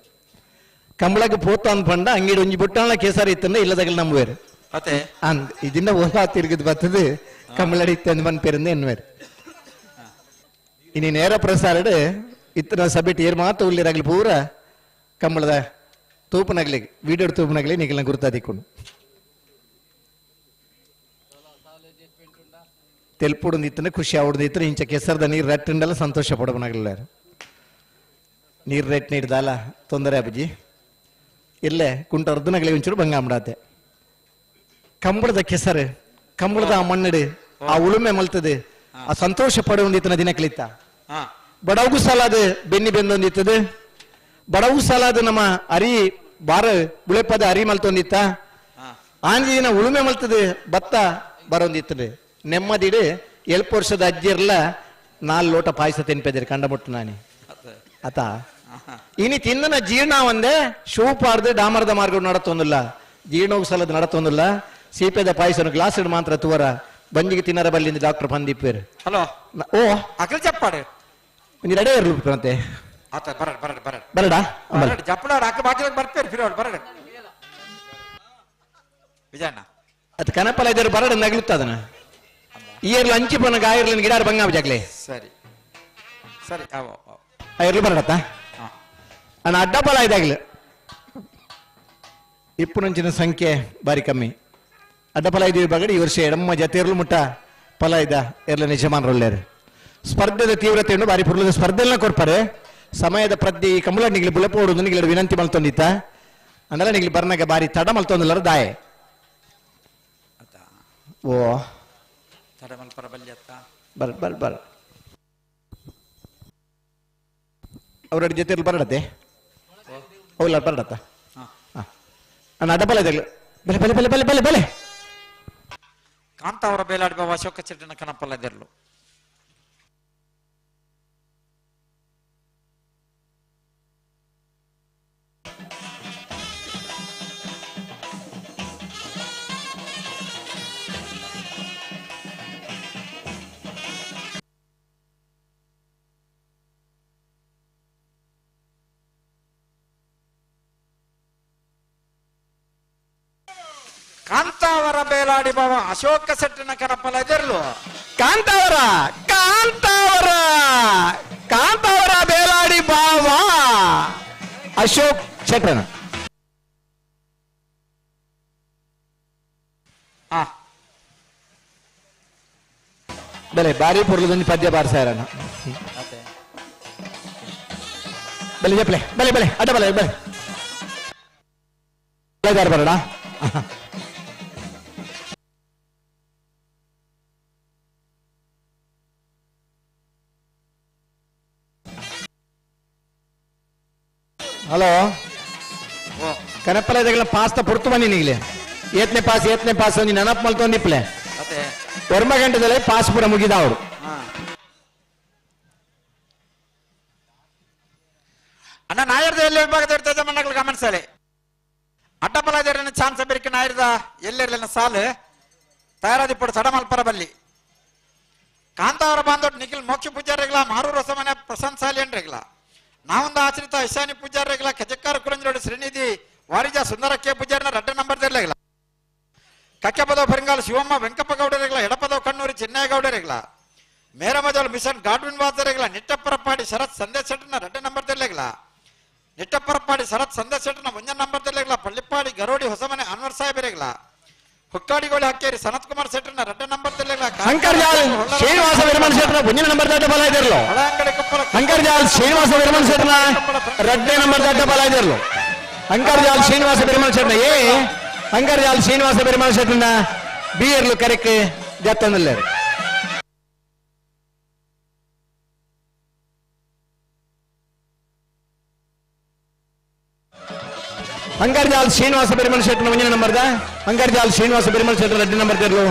ಕಂಬಳಕ್ಕೆ ಪೋತ ಅನ್ಪಂಡ ಅಂಗಿಡ ಒಂಜಿ ಬುಟ್ಟಣ ಕೇಸರಿ ಇತ್ತಂದ ಇಲ್ಲದಗಲ್ ನಂಬುವೇರು ಅತೆ ಅಂದ್ ಇದನ್ನ ಓಲಾ ತಿರುಗಿದ್ ಬತ್ತದು ಕಂಬಳಡಿ ಇತ್ತಂದು ಮನ್ ಪೇರಿಂದ ಎನ್ನುವೇರು ಇನಿ ನೇರ ಪ್ರಸಾರಡ್ ಇತ್ತನ ಸಭೆಟ್ ಏರ್ ಮಾತು ಉಲ್ಲಿರಾಗ್ಲಿ ಪೂರ ಕಂಬಳದ ತೂಪನಗ್ಲಿ ವಿಡಿಯೋ ತೂಪನಗ್ಲಿ ನಿಗಲ್ನ ಗುರುತಾದಿಕ್ಕೊಂಡು ತೆಲ್ಪುಡು ಇತ್ತನ ಖುಷಿ ಆವಡ್ದು ಇತ್ತನ ಇಂಚ ಕೆಸರದ ನೀರು ರಟ್ಟಂಡಲ್ಲ ಸಂತೋಷ ಪಡಬನಾಗಲಿಲ್ಲ ನೀರು ರೇಟ್ ನೀಡ್ದಲ್ಲ ತೊಂದರೆ ಅಬ್ಬಜಿ ಇಲ್ಲೇ ಕುಂಟ ಅರ್ಧನಗಲಿ ಒಂಚೂರು ಬಂಗಾಂಬಡಾತೆ ಕಂಬಳದ ಕೆಸರು ಕಂಬಳದ ಆ ಮಣ್ಣಡು ಆ ಉಳುಮೆ ಮಲ್ತದೆ ಆ ಸಂತೋಷ ಪಡುವಂದಿತ್ತನ ದಿನ ಕಲಿತ ಬಡವಗೂ ಸಾಲಾದ ಬೆನ್ನಿ ಬೆಂದೊಂದಿತ್ತದ ಬಡವು ಸಾಲಾದ ನಮ್ಮ ಅರಿ ಬಾರ ಬುಳೆಪದ ಅರಿ ಮಲ್ತೊಂದಿತ್ತ ಆಂಜಿ ದಿನ ಉಳುಮೆ ಮಲ್ತದೆ ಭತ್ತ ಬರೊಂದಿತ್ತದೆ ನೆಮ್ಮದಿಡು ಎಲ್ಪ ವರ್ಷದ ಅಜ್ಜಿರ್ಲ 4 ಲೋಟ ಪಾಯಸ ತಿನ್ಪೆದಿರಿ ಕಂಡಮುಟ್ಟು ನಾನಿ ಆತ ಇನಿ ತಿನ್ನನ ಜೀರ್ಣ ಒಂದೇ ಶೂಪಾರ್ದು ಡಾಮರದ ಮಾರ್ಗ ನಡತೊಂದಿಲ್ಲ ಜೀರ್ಣೋಗ ಸಲದ ನಡತೊಂದಿಲ್ಲ ಸೀಪೆದ ಪಾಯಸನ ಗ್ಲಾಸ್ ಮಾತ್ರ ತುವರ ಬಂಜಿಗೆ ತಿನ್ನರ ಬಲ್ಲಿಂದ ಡಾಕ್ಟರ್ ಬಂದಿಪ್ಪೇರು ಹಲೋ ಓ ಅಕಲ್ ಚಪ್ಪಾಡು ಒಂಜಿ ರೆಡಿ ಇರ್ಲು ಮತ್ತೆ ಆತ ಬರಡ್ ಬರಡ್ ಬರಡ್ ಬರಡಾ ಬರಡ್ ಜಪ್ಪಡ ಅಕ್ಕ ಬಾಕಿ ಬರ್ಪೇರು ಫಿರೋಡ್ ಬರಡ್ ವಿಜಯಣ್ಣ ಅದು ಕನಪಲ ಇದ್ದಾರೆ ಬರಡ್ ನಗಲುತ್ತದನ ಇಯರ್ಲು ಅಂಚಿ ಪೋನ ಗಾಯರ್ಲಿನ ಗಿಡಾರ ಬಂಗಾಮ ಜಾಗ್ಲೆ ಸರಿ ಸರಿ ಅವ ಇರ್ಲು ಬರಡತ್ತ ಅಣ್ಣ ಅಡ್ಡಪಲ ಇದಾಗ್ಲಿ ಇಪ್ಪುನಂಚಿನ ಸಂಖ್ಯೆ ಬಾರಿ ಕಮ್ಮಿ ಅಡ್ಡಪಲ ಇದೀವಿ ಬಗಡಿ ಈ ವರ್ಷ ಎಡಮ್ಮ ಜತೆ ಇರ್ಲು ಮುಟ್ಟ ಫಲ ಇದ್ದ ಎರ್ಲ ನಿಜಮಾನರೊಳ್ಳೆಯರು ಸ್ಪರ್ಧೆದ ತೀವ್ರತೆಯನ್ನು ಬಾರಿ ಪುರ್ಲದ ಸ್ಪರ್ಧೆಲ್ಲ ಕೊಡ್ತಾರೆ ಸಮಯದ ಪ್ರತಿ ಕಮಲ ನಿಗ್ಲಿ ಬುಲಪೋಡು ನಿಗ್ಲಿ ವಿನಂತಿ ಮಲ್ತೊಂದಿತ್ತ ಅಂದಲ್ಲ ನಿಗ್ಲಿ ಬರ್ನಾಗ ಬಾರಿ ತಡ ಮಲ್ತೊಂದಿಲ್ಲರ ದಾಯೆ ಓ ತಡ ಮಲ್ಪರ ಬಲ್ಯತ್ತ ಬರ್ ಬರ್ ಬರ್ ಅವರ ಜೊತೆ ಬರಡತ್ತೆ ಅವಲ್ಲ ಬರಡತ್ತ ಅಣ್ಣ ಅಡ್ಡಪಲ ಇದಾಗಲಿ ಬಲೆ ಬಲೆ ಬಲೆ ಬಲೆ ಬಲೆ ಬಲೆ ಕಾಂತ ಅವರ ಬೇಲಾಡಿ ಬಾಬಾ ಅಶೋಕ ಚೆಟ್ಟಿನ ಕನಪಲ್ಲ ಇದ್ದಿರ್ಲು ಕಾಂತಾವರ ಬೇಲಾಡಿ ಬಾವ ಅಶೋಕ ಸೆಟ್ಟಿನ ಕನಪಲ ಎದರ್ಲು ಕಾಂತಾವರ ಕಾಂತಾವರ ಕಾಂತಾವರ ಬೇಲಾಡಿ ಬಾವ ಅಶೋಕ್ ಶೆಟ್ಟನ ಬೆಲೆ ಬಾರಿ ಪೊರ್ಲದೊಂದು ಪದ್ಯ ಬಾರಿಸಾರನ ಬೆಲೆ ಜಪ್ಲೆ ಬೆಲೆ ಬೆಲೆ ಅಡ್ಡ ಬಲೆ ಬೆಲೆ ಬರಡ ಹಲೋ ಕನಪಲ ಇದೆಲ್ಲ ಪಾಸ್ತ ಪುರ್ತು ಬನ್ನಿ ನೀಗ್ಲೆ ಏತ್ನೆ ಪಾಸ್ ಏತ್ನೆ ಪಾಸ್ ನೀನು ನೆನಪು ಮಲ್ತೊಂದಿಪ್ಲೆ ಒರ್ಮ ಗಂಟೆದಲ್ಲೇ ಪಾಸ್ ಪೂರ ಮುಗಿದ ಅವರು ಅಣ್ಣ ನಾಯರ್ದ ಎಲ್ಲಿ ವಿಭಾಗದ ಇರ್ತದೆ ಮಣ್ಣಗಳು ಗಮನಿಸಲಿ ಅಡ್ಡಪಲ ಚಾನ್ಸ್ ಬೆರಿಕೆ ನಾಯರ್ದ ಎಲ್ಲಿರ್ಲಿನ ಸಾಲು ತಯಾರಾದಿಪ್ಪಡು ಸಡಮಲ್ಪರ ಬಲ್ಲಿ ಕಾಂತಾವರ ಬಾಂಧವ್ ನಿಖಿಲ್ ಮೋಕ್ಷ ಪೂಜಾರಿಗಳ ಮಾರೂರು ಹೊಸಮನೆ ಪ್ರಶಾಂತ್ ಸಾಲಿಯನ್ರಿಗಳ ನಾವೊಂದು ಆಶ್ರಿತ ಐಶಾನಿ ಪೂಜಾರಿಗಳ ಕಜಕ್ಕಾರ ಕುರಂಜರೋಡು ಶ್ರೀನಿಧಿ ವಾರಿಜ ಸುಂದರ ಕೆ ಪೂಜಾರಿನ ರಡ್ಡ ನಂಬರ್ ಇರಲಿಲ್ಲ ಕಕ್ಕೆಪದವ್ ಪರಿಂಗಾಲ್ ಶಿವಮ್ಮ ವೆಂಕಪ್ಪ ಗೌಡರಿಗಳ ಎಡಪದವ್ ಕಣ್ಣೂರಿ ಚಿನ್ನಯ್ಯ ಮೇರಮಜಲ್ ಮಿಷನ್ ಗಾಡ್ವಿನ್ ವಾಸರಿಗಳ ನಿಟ್ಟಪ್ಪರಪ್ಪಾಡಿ ಶರತ್ ಸಂದೇಶ್ ಶೆಟ್ಟನ ರಡ್ಡ ನಂಬರ್ ಇರಲಿಲ್ಲ ನಿಟ್ಟಪ್ಪರಪ್ಪಾಡಿ ಶರತ್ ಸಂದೇಶ್ ಶೆಟ್ಟನ ಒಂಜ ನಂಬರ್ ಇರಲಿಲ್ಲ ಪಳ್ಳಿಪ್ಪಾಡಿ ಗರೋಡಿ ಹೊಸಮನೆ ಅನ್ವರ್ ಸಾಹೇಬರಿಗಳ ಹುಕ್ಕಾಡಿಗೋಳಿ ಹಕ್ಕೇರಿ ಸನತ್ ಕುಮಾರ್ ಶೆಟ್ಟನ ರಡ್ಡ ನಂಬರ್ ಇರಲಿಲ್ಲ ಅಂಕರ್ಜಾಲ್ ಶ್ರೀನಿವಾಸ ವೀರಮನ್ ಶೆಟ್ಟನ ಒಂದಿನ ನಂಬರ್ ದಡ್ಡ ಬಲ ಇದಿರಲು ಅಂಕರ್ಜಾಲ್ ಶ್ರೀನಿವಾಸ ವೀರಮನ್ ಶೆಟ್ಟನ ರಡ್ಡೆ ನಂಬರ್ ದಡ್ಡ ಬಲ ಇದಿರಲು ಅಂಕರ್ಜಾಲ್ ಶ್ರೀನಿವಾಸ ಪೆರುಮಾಳ್ ಶೆಟ್ಟನ ಎ ಅಂಕರ್ಜಾಲ್ ಶ್ರೀನಿವಾಸ ಪೆರುಮಾಳ್ ಶೆಟ್ಟನ ಬಿ ಎರ್ಲು ಕರೆಕ್ ಜತ್ತಂದಿಲ್ಲೇರು ಅಂಕರ್ಜಾಲ್ ಶ್ರೀನಿವಾಸ ಪೆರುಮಾಳ್ ಶೆಟ್ಟನ ಒಂದಿನ ನಂಬರ್ದ ಅಂಕರ್ಜಾಲ್ ಶ್ರೀನಿವಾಸ ಪೆರುಮಾಳ್ ಶೆಟ್ಟನ ರಡ್ಡಿ ನಂಬರ್ ತೆರಲು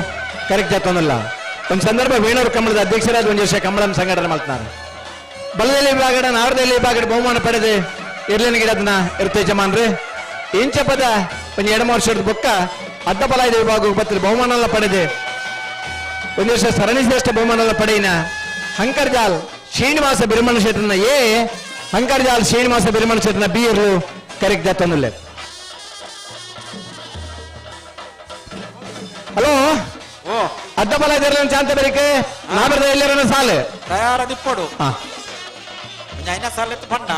ಕರೆಕ್ಟ್ ಜತ್ತೊಂದಿಲ್ಲ ಒಂದು ಸಂದರ್ಭ ವೇಣೂರು ಕಮಲದ ಅಧ್ಯಕ್ಷರಾದ ಒಂದು ವರ್ಷ ಕಮಲಂ ಸಂಘಟನೆ ಮಾಡ್ತಾರೆ ಬಲದಲ್ಲಿ ವಿಭಾಗಡ ನಾರದಲ್ಲಿ ವಿಭಾಗಡ ಬಹುಮಾನ ಪಡೆದು ಇರ್ಲಿನ ಗಿಡದನ್ನ ಇರ್ತೆ ಜಮಾನ್ರಿ ಇಂಚ ಪದ ಒಂದು ಎಡಮ ವರ್ಷದ ಬೊಕ್ಕ ಅಡ್ಡಬಲ ಇದೆ ವಿಭಾಗ ಬತ್ತಲು ಬಹುಮಾನ ಎಲ್ಲ ಪಡೆದು ಒಂದು ವರ್ಷ ಸರಣಿ ಶ್ರೇಷ್ಠ ಬಹುಮಾನ ಎಲ್ಲ ಪಡೆಯಿನ ಹಂಕರ್ಜಾಲ್ ಶ್ರೀನಿವಾಸ ಬಿರುಮಣ ಶೆಟ್ಟನ ಎ ಹಂಕರ್ಜಾಲ್ ಶ್ರೀನಿವಾಸ ಬಿರುಮಣ ಶೆಟ್ಟನ ಬಿ ಇರ್ಲು ಕರೆಕ್ಟ್ ಜತ್ತೊಂದುಲ್ಲೆ. ಹಲೋ ಅಡ್ಡ ಬಲ ಇದ್ರಲ್ಲ ಚಾಂತ ಬೆರಿಕೆ ನಾಬರದ ಎಲ್ಲರನ್ನ ಸಾಲೆ ತಯಾರ ದಿಪ್ಪಡು ಐನ ಸಾಲೆ ಬಣ್ಣ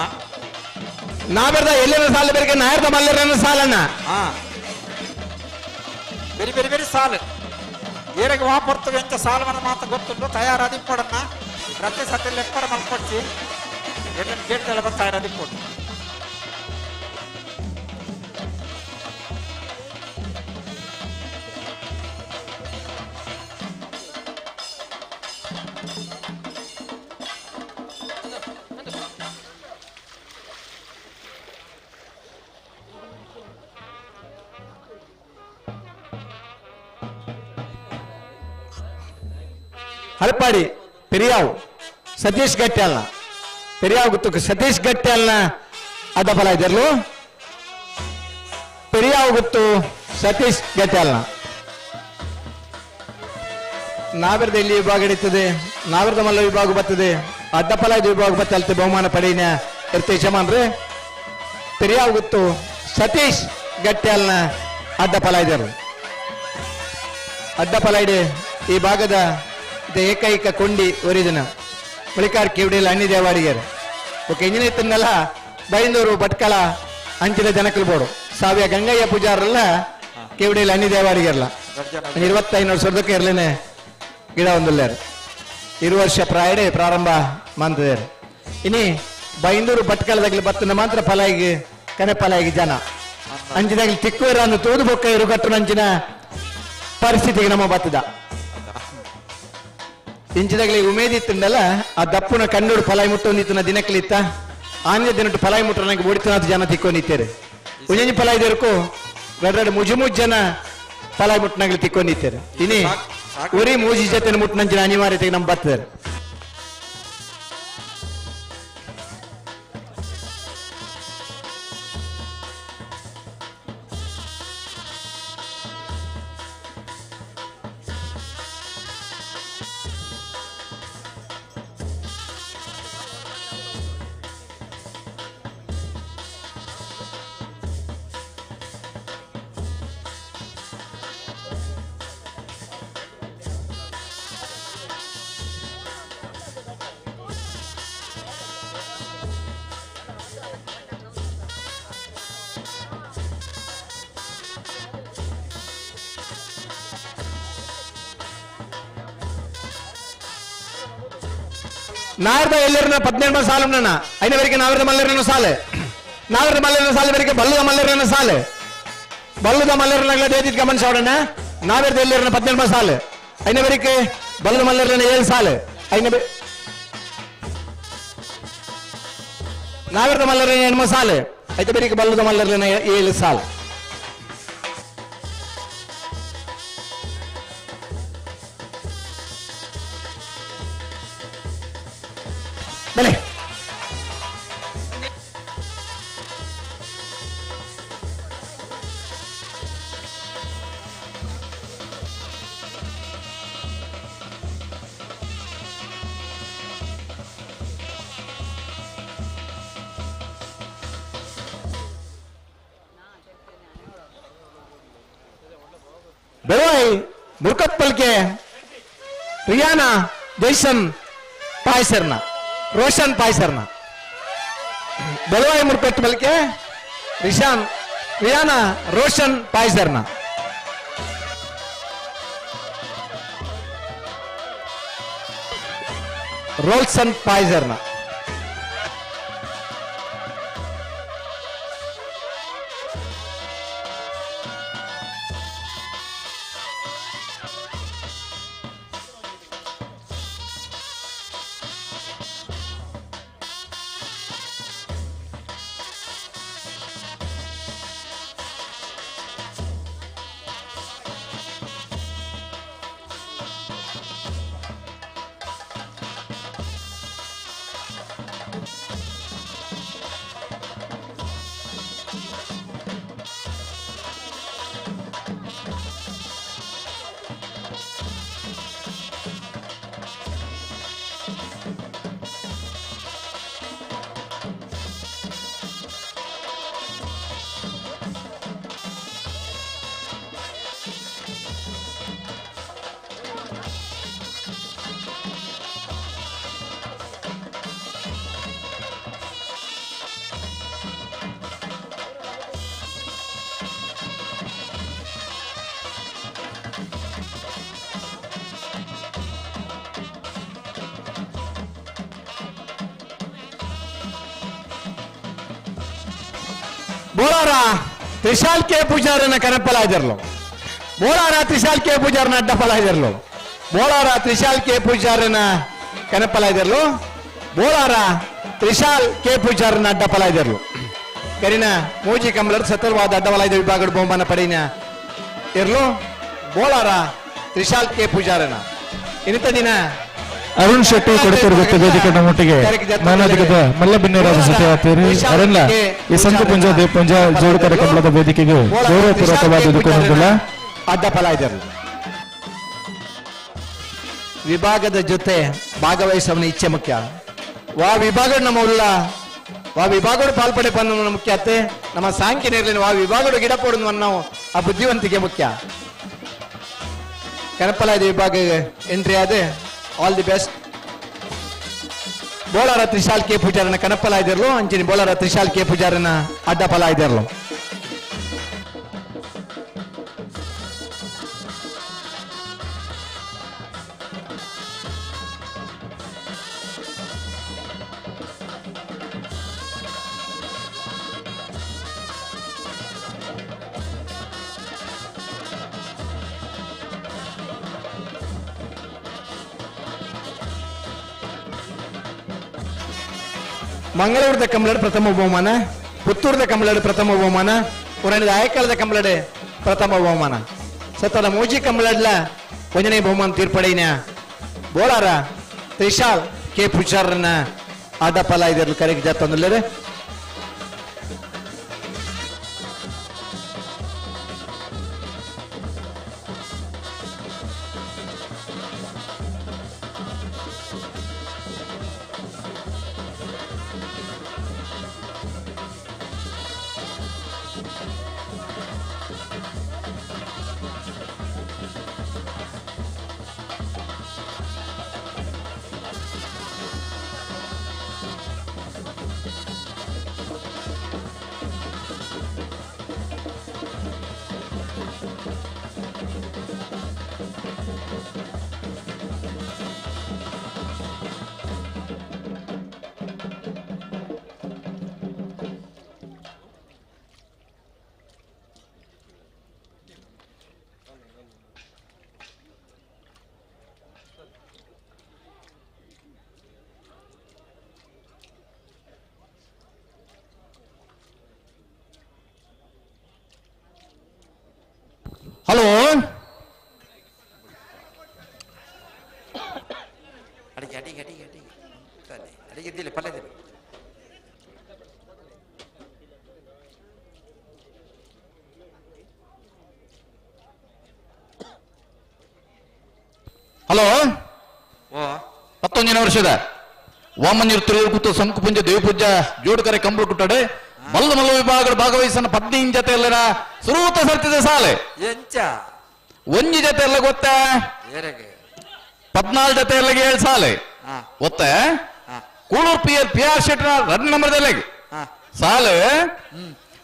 ನಾಬರದ ಎಲ್ಲರ ಸಾಲೆ ಬೆರಿಕೆ ನಾಯರ್ದ ಮಲ್ಲರನ್ನ ಸಾಲನ್ನ ಬೇರೆ ಬೇರೆ ಬೇರೆ ಸಾಲು ಏರೆಗೆ ವಾಪರ್ತವೆ ಎಂತ ಸಾಲವನ್ನ ಮಾತ್ರ ಗೊತ್ತುಂಟು ತಯಾರ ದಿಪ್ಪಡನ್ನ ಪ್ರತಿ ಸತಿ ಲೆಪ್ಪರ ಮಲ್ಕೊಡ್ಸಿ ಎಲ್ಲ ಗೇಟ್ ಎಲ್ಲ ತಯಾರ ದಿಪ್ಪಡು. ಹಲಪಾಡಿ ಪೆರಿಯಾವ್ ಸತೀಶ್ ಗಟ್ಟಿ ಅಲ್ಲ ಪೆರಿಯಾವ್ ಗೊತ್ತು ಸತೀಶ್ ಗಟ್ಟಿ ಅಲ್ಲ ಅದ ಫಲ ಇದ್ರಲು ಪೆರಿಯಾವ್ ಗೊತ್ತು ಸತೀಶ್ ಗಟ್ಟಿ ಅಲ್ಲ. ನಾಗರದ ಇಲ್ಲಿ ವಿಭಾಗ ನಡೀತದೆ, ನಾಗರದ ಮಲ್ಲ ವಿಭಾಗ ಬರ್ತದೆ, ಅಡ್ಡ ಫಲ ಇದು ವಿಭಾಗ ಬರ್ತದೆ ಅಲ್ತೆ ಬಹುಮಾನ ಪಡೆಯಿನ ಇರ್ತೆ ಯಜಮಾನ್ರೆ. ಪೆರಿಯಾವ್ ಗೊತ್ತು ಸತೀಶ್ ಗಟ್ಟಿ ಅಲ್ಲ ಅಡ್ಡ ಫಲ ಇದ್ದರು. ಅಡ್ಡ ಫಲ ಇಡೆ ಈ ಭಾಗದ ಏಕೈಕ ಕೊಂಡಿ ಒರಿದಿನ ಮುಳಿಕಾರ್ ಕಿವಡಿಯಲ್ಲಿ ಅಣ್ಣಿ ದೇವಾಡಿಗರು ಓಕೆ ಇಂಜಿನಿಯರ್ ತಿನ್ನಲ್ಲ ಬೈಂದೂರು ಭಟ್ಕಳ ಅಂಚಿನ ಜನಕಲ್ ಬೋಡು ಸಾವಿಯ ಗಂಗಯ್ಯ ಪೂಜಾರಲ್ಲ ಕಿವಡಿಯಲ್ಲಿ ಅಣ್ಣಿ ದೇವಾಡಿಗರಲ್ಲ 25 ವರ್ಷದಕ್ಕೆ ಇರ್ಲೇನೆ ಗಿಡ ಒಂದುಲ್ಲಾರು 2 ವರ್ಷ ಪ್ರಾಯಡೆ ಪ್ರಾರಂಭ ಮಂತದೇರು. ಇನಿ ಬೈಂದೂರು ಭಟ್ಕಳದಾಗಲಿ ಬತ್ತನ ಮಾತ್ರ ಫಲಾಯಿಗೆ ಕನೆ ಫಲಾಯಿಗೆ ಜನ ಅಂಚಿದಾಗಲಿ ತಿಕ್ಕುವರ ಅನ್ನು ತೋದು ಬೊಕ್ಕ ಇರುಗಟ್ಟು ಅಂಚಿನ ಪರಿಸ್ಥಿತಿಗೆ ನಮ್ಮ ಬತ್ತದ ಇಂಚಿದಾಗಲಿ ಉಮೇದಿ ಇತ್ತಂಡಲ್ಲ ಆ ದಪ್ಪುನ ಕಣ್ಣೋಡು ಫಲಾಯಿ ಮುಟ್ಟೊಂದಿತ್ತನ ದಿನಕ್ಕಲಿತ್ತ ಆನ್ಯ ದಿನಟ್ಟು ಫಲಾಯಿ ಮುಟ್ಟ ನನಗೆ ಓಡಿತನಾಥ ಜನ ತಿಕ್ಕೊಂಡಿತ್ತಾರೆ. ಉಂಜಿ ಫಲಾಯಿ ದೇರ್ಕು ರಡ್ರಡ್ ಮುಜು ಮುಜ್ ಜನ ಫಲಾಯಿ ಮುಟ್ಟನಾಗ್ಲಿ ತಿಕ್ಕೊಂಡಿತ್ತಾರೆ. ಇನಿ ಉರಿ ಮೂಜಿ ಜೊತೆ ಮುಟ್ಟನಂಚಿನ ಅನಿವಾರ್ಯತೆಗೆ ನಮ್ಮ ಬರ್ತದೆ. ನಾರ್ದ ಎಲ್ಲರನ್ನ 18 ಸಾಲು ಐನವರೆಗೆ ನಾವರದ ಮಲ್ಲರನ್ನ ಸಾಲೆ ನಾವರದ ಮಲ್ಲರನ್ನ ಸಾಲೆ ಬರಿಗೆ ಬಲ್ಲದ ಮಲ್ಲರನ್ನ ಸಾಲೆ ಬಲ್ಲದ ಮಲ್ಲರನ್ನಾಗಲ ದೇದಿದ್ ಗಮನಿಸೋಣ. ನಾವರದ ಎಲ್ಲರನ್ನ 18 ಸಾಲೆ ಐನವರೆಗೆ ಬಲ್ಲದ ಮಲ್ಲರನ್ನ 7 ಸಾಲೆ ಐನ ನಾವರದ ಮಲ್ಲರನ್ನ 8 ಸಾಲೆ ಐತ ಬೇರಿಗೆ ಬಲ್ಲದ ಮಲ್ಲರನ್ನ 7 ಸಾಲೆ. ಬಲೆ ಬೆಳವಾಯಿ ಮುರ್ಕಪ್ಪಲ್ಕೆ ರಿಯಾನಾ ಜೈಸನ್ ಪಾಯ್ಸರ್ನ ರೋಷನ್ ಪಾಯ್ಸರ್ನ ಬೆಳವಾಯಿ ಮುರ್ಕಟ್ ಬಲ್ಕೆ ರಿಶಾನ್ ರಿಯಾನಾ ರೋಷನ್ ಪಾಯ್ಸರ್ನ ರೋಲ್ಸನ್ ಪಾಯ್ಸರ್ನ. ಬೋಳಾರ ತ್ರಿಶಾಲ್ ಕೆ ಪೂಜಾರನ ಕನಪಲಾಜರ್ಲು ಬೋಳಾರ ತ್ರಿಶಾಲ್ ಕೆ ಪೂಜಾರನ ಅಡ್ಡಪಲಾಜರ್ಲು ಬೋಳಾರ ತ್ರಿಶಾಲ್ ಕೆ ಪೂಜಾರನ ಕನಪಲಾಜರ್ಲು ಬೋಳಾರ ತ್ರಿಶಾಲ್ ಕೆ ಪೂಜಾರನ ಅಡ್ಡಪಲಾಜರ್ಲು ಕರಿನ ಮೂಜಿ ಕಂಬಳರ್ ಸತರ್ವಾದ ಅಡ್ಡವಲಾಯ್ದ ವಿಭಾಗದ ಬಹುಮಾನ ಪಡೆಯಿನ ಇರ್ಲು ಬೋಳಾರ ತ್ರಿಶಾಲ್ ಕೆ ಪೂಜಾರನ ಇನ್ನಿತ ದಿನ ಅರುಣ್ ಶೆಟ್ಟಿ ಕೊಡತೂರು ವೇದಿಕೆ ನಮ್ಮೊಟ್ಟಿಗೆ ಮಾನಾಧಿಕದ ಮಲ್ಲಬಿನ್ನರಾಜ ಜೊತೆ ಆತೀರಿ ಅರಣ್ಯ ಈ ಸಂತ ಪುಂಜ ದೇವಪುಂಜ ಜೋಡುಕರ ಕಂಬಳದ ವೇದಿಕೆಗೆ ಗೌರವಪೂರ್ವಕವಾದ ಇದಕ್ಕೊಂದಿಲ್ಲ ಅಡ್ಡಫಲ ಇದ್ದರು ವಿಭಾಗದ ಜೊತೆ ಭಾಗವಹಿಸುವವನ ಇಚ್ಛೆ ಮುಖ್ಯ. ವಾ ವಿಭಾಗ ನಮ್ಮ ಉಲ್ಲ ವಾ ವಿಭಾಗಡು ಪಾಲ್ಪಡೆ ಪನ್ನ ಮುಖ್ಯ ಅತ್ತೆ ನಮ್ಮ ಸಾಂಖ್ಯನೇರ್ಲಿನ ವಾ ವಿಭಾಗಡು ಗಿಡ ಪೋಡುವ ನಾವು ಆ ಬುದ್ಧಿವಂತಿಕೆ ಮುಖ್ಯ. ಕನಪಲಾದ ವಿಭಾಗ ಎಂಟ್ರಿ ಆದ all the best. Bolar Trishal K ಪೂಜಾರನ ಕನಪಲ ಇದ್ದಿರ್ಲು ಅಂಚಿನ ಬೋಳಾರ ತ್ರಿಶಾಲ್ ಕೆ ಪೂಜಾರನ ಅಡ್ಡಫಲ ಇದ್ದಿರ್ಲು. ಮಂಗಳೂರದ ಕಂಬಳಡು ಪ್ರಥಮ ಬಹುಮಾನ, ಪುತ್ತೂರದ ಕಂಬಳಡು ಪ್ರಥಮ ಬಹುಮಾನ, ಉರಣಿದ ಆಯಕಳದ ಕಂಬಳಡು ಪ್ರಥಮ ಬಹುಮಾನ. ಸತ್ತದ ಮೂಜಿ ಕಂಬಳಡ್ಲ ಒಂಜನೇ ಬಹುಮಾನ ತೀರ್ಪಡೆಯಿನ ಬೋಳಾರ ತ್ರಿಶಾಲ್ ಕೆ ಪೂಜಾರನ ಅಡ್ಡಪಲ ಇದರಲ್ಲಿ ಕರೆಗೆ ಜಾತೊಂದುಲ್ಲೇರೆ. ಹಲೋ ಅಡಿಗೆ ಅಡಿಗೆ ಅಡಿಗೆ ಅಡಿಗೆ ತಾನೆ ಅಡಿಗೆ ಇದ್ದಿಲ್ಲ ಪಲ್ಯದಿಲ್ಲ. ಹಲೋ 19ನೇ ವರ್ಷದ ವಾಮನೀರ್ ತಿರುಗುತ್ತು ಸಂಕುಪುಂಜ ದೇವಪೂಜ ಜೋಡುಕರೆ ಕಂಬಳು ಕುಟ್ಟಾಡೆ ಮಲ್ಲ ಮಲ್ಲ ವಿಭಾಗದ ಭಾಗವಹಿಸನ 15 ಜೊತೆ ಎಲ್ಲರ ಸುರೂತ ಸರ್ತಿದ ಸಾಲೆ ಎಂಚ ಒಂಜಿ ಜೊತೆ ಎಲ್ಲ ಗೊತ್ತಾ 14 ಜೊತೆ ಎಲ್ಲ 7 ಸಾಲೆ ಗೊತ್ತ. ಕೂಳೂರು ಪಿ ಆರ್ ಪಿ ಆರ್ ಶೆಟ್ಟರ್ 2 ನಂಬರ್ದಲ್ಲಾಗಿ ಸಾಲೆ.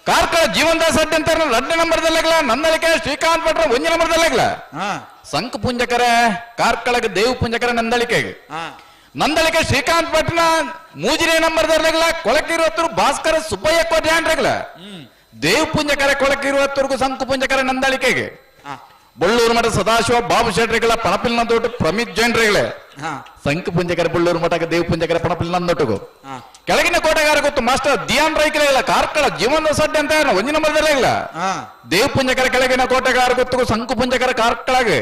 ಕಾರ್ಕಳ ಜೀವನ್ದಾಸ್ ಅಡ್ಡಿ ಅಂತ 2 ನಂಬರ್ದಲ್ಲಾಗಲ. ನಂದಳಿಕೆ ಶ್ರೀಕಾಂತ್ ಭಟ್ರ 1 ನಂಬರ್ದಲ್ಲಾಗಲ. ಸಂಕ ಪುಂಜಕರ ಕಾರ್ಕಳಗ ದೇವ ಪುಂಜಕರ ನಂದಳಿಕೆಗೆ ನಂದಳಿಕೆ ಶ್ರೀಕಾಂತ್ ಭಟ್ನ 3ನೇ ನಂಬರ್ದಲ್ಲಾಗಲ. ಕೊಳಕಿರುವತ್ತರು ಭಾಸ್ಕರ ಸುಬ್ಬಯ್ಯ ಕೋಟ್ಯಾಂಡ್ರಗಲ. ದೇವ ಪುಂಜಕರ ಕೊಳಕಿರುವತ್ತರಿಗೂ ಸಂಕು ಪುಂಜಕರ ನಂದಳಿಕೆಗೆ ಬಳ್ಳೂರು ಮಠ ಸದಾಶಿವ ಬಾಬು ಶೆಟ್ರಿಗಳ ಪಣಪಿಲ್ನ ದೊಡ್ಡ ಪ್ರಮಿತ್ ಜೈನ್ರಿಗಳೇ ಸಂಕ ಪುಂಜಕರ ಬಳ್ಳೂರು ಮಠಕ್ಕೆ ದೇವ ಪುಂಜಕರ ಪಣಪಿಲ್ನ ದೊಡ್ಡಗು ಕೆಳಗಿನ ಕೋಟೆಗಾರ ಗೊತ್ತು ಮಾಸ್ಟರ್ ದಿಯಾನ್ ರೈಕಲ ಕಾರ್ಕಳ ಜೀವನ ಸಡ್ಡೆ ಅಂತ 1 ನಂಬರ್ದಲ್ಲೇ ಇಲ್ಲ. ದೇವ ಪುಂಜಕರ ಕೆಳಗಿನ ಕೋಟೆಗಾರ ಗೊತ್ತು ಸಂಕು ಪುಂಜಕರ ಕಾರ್ಕಳಗೆ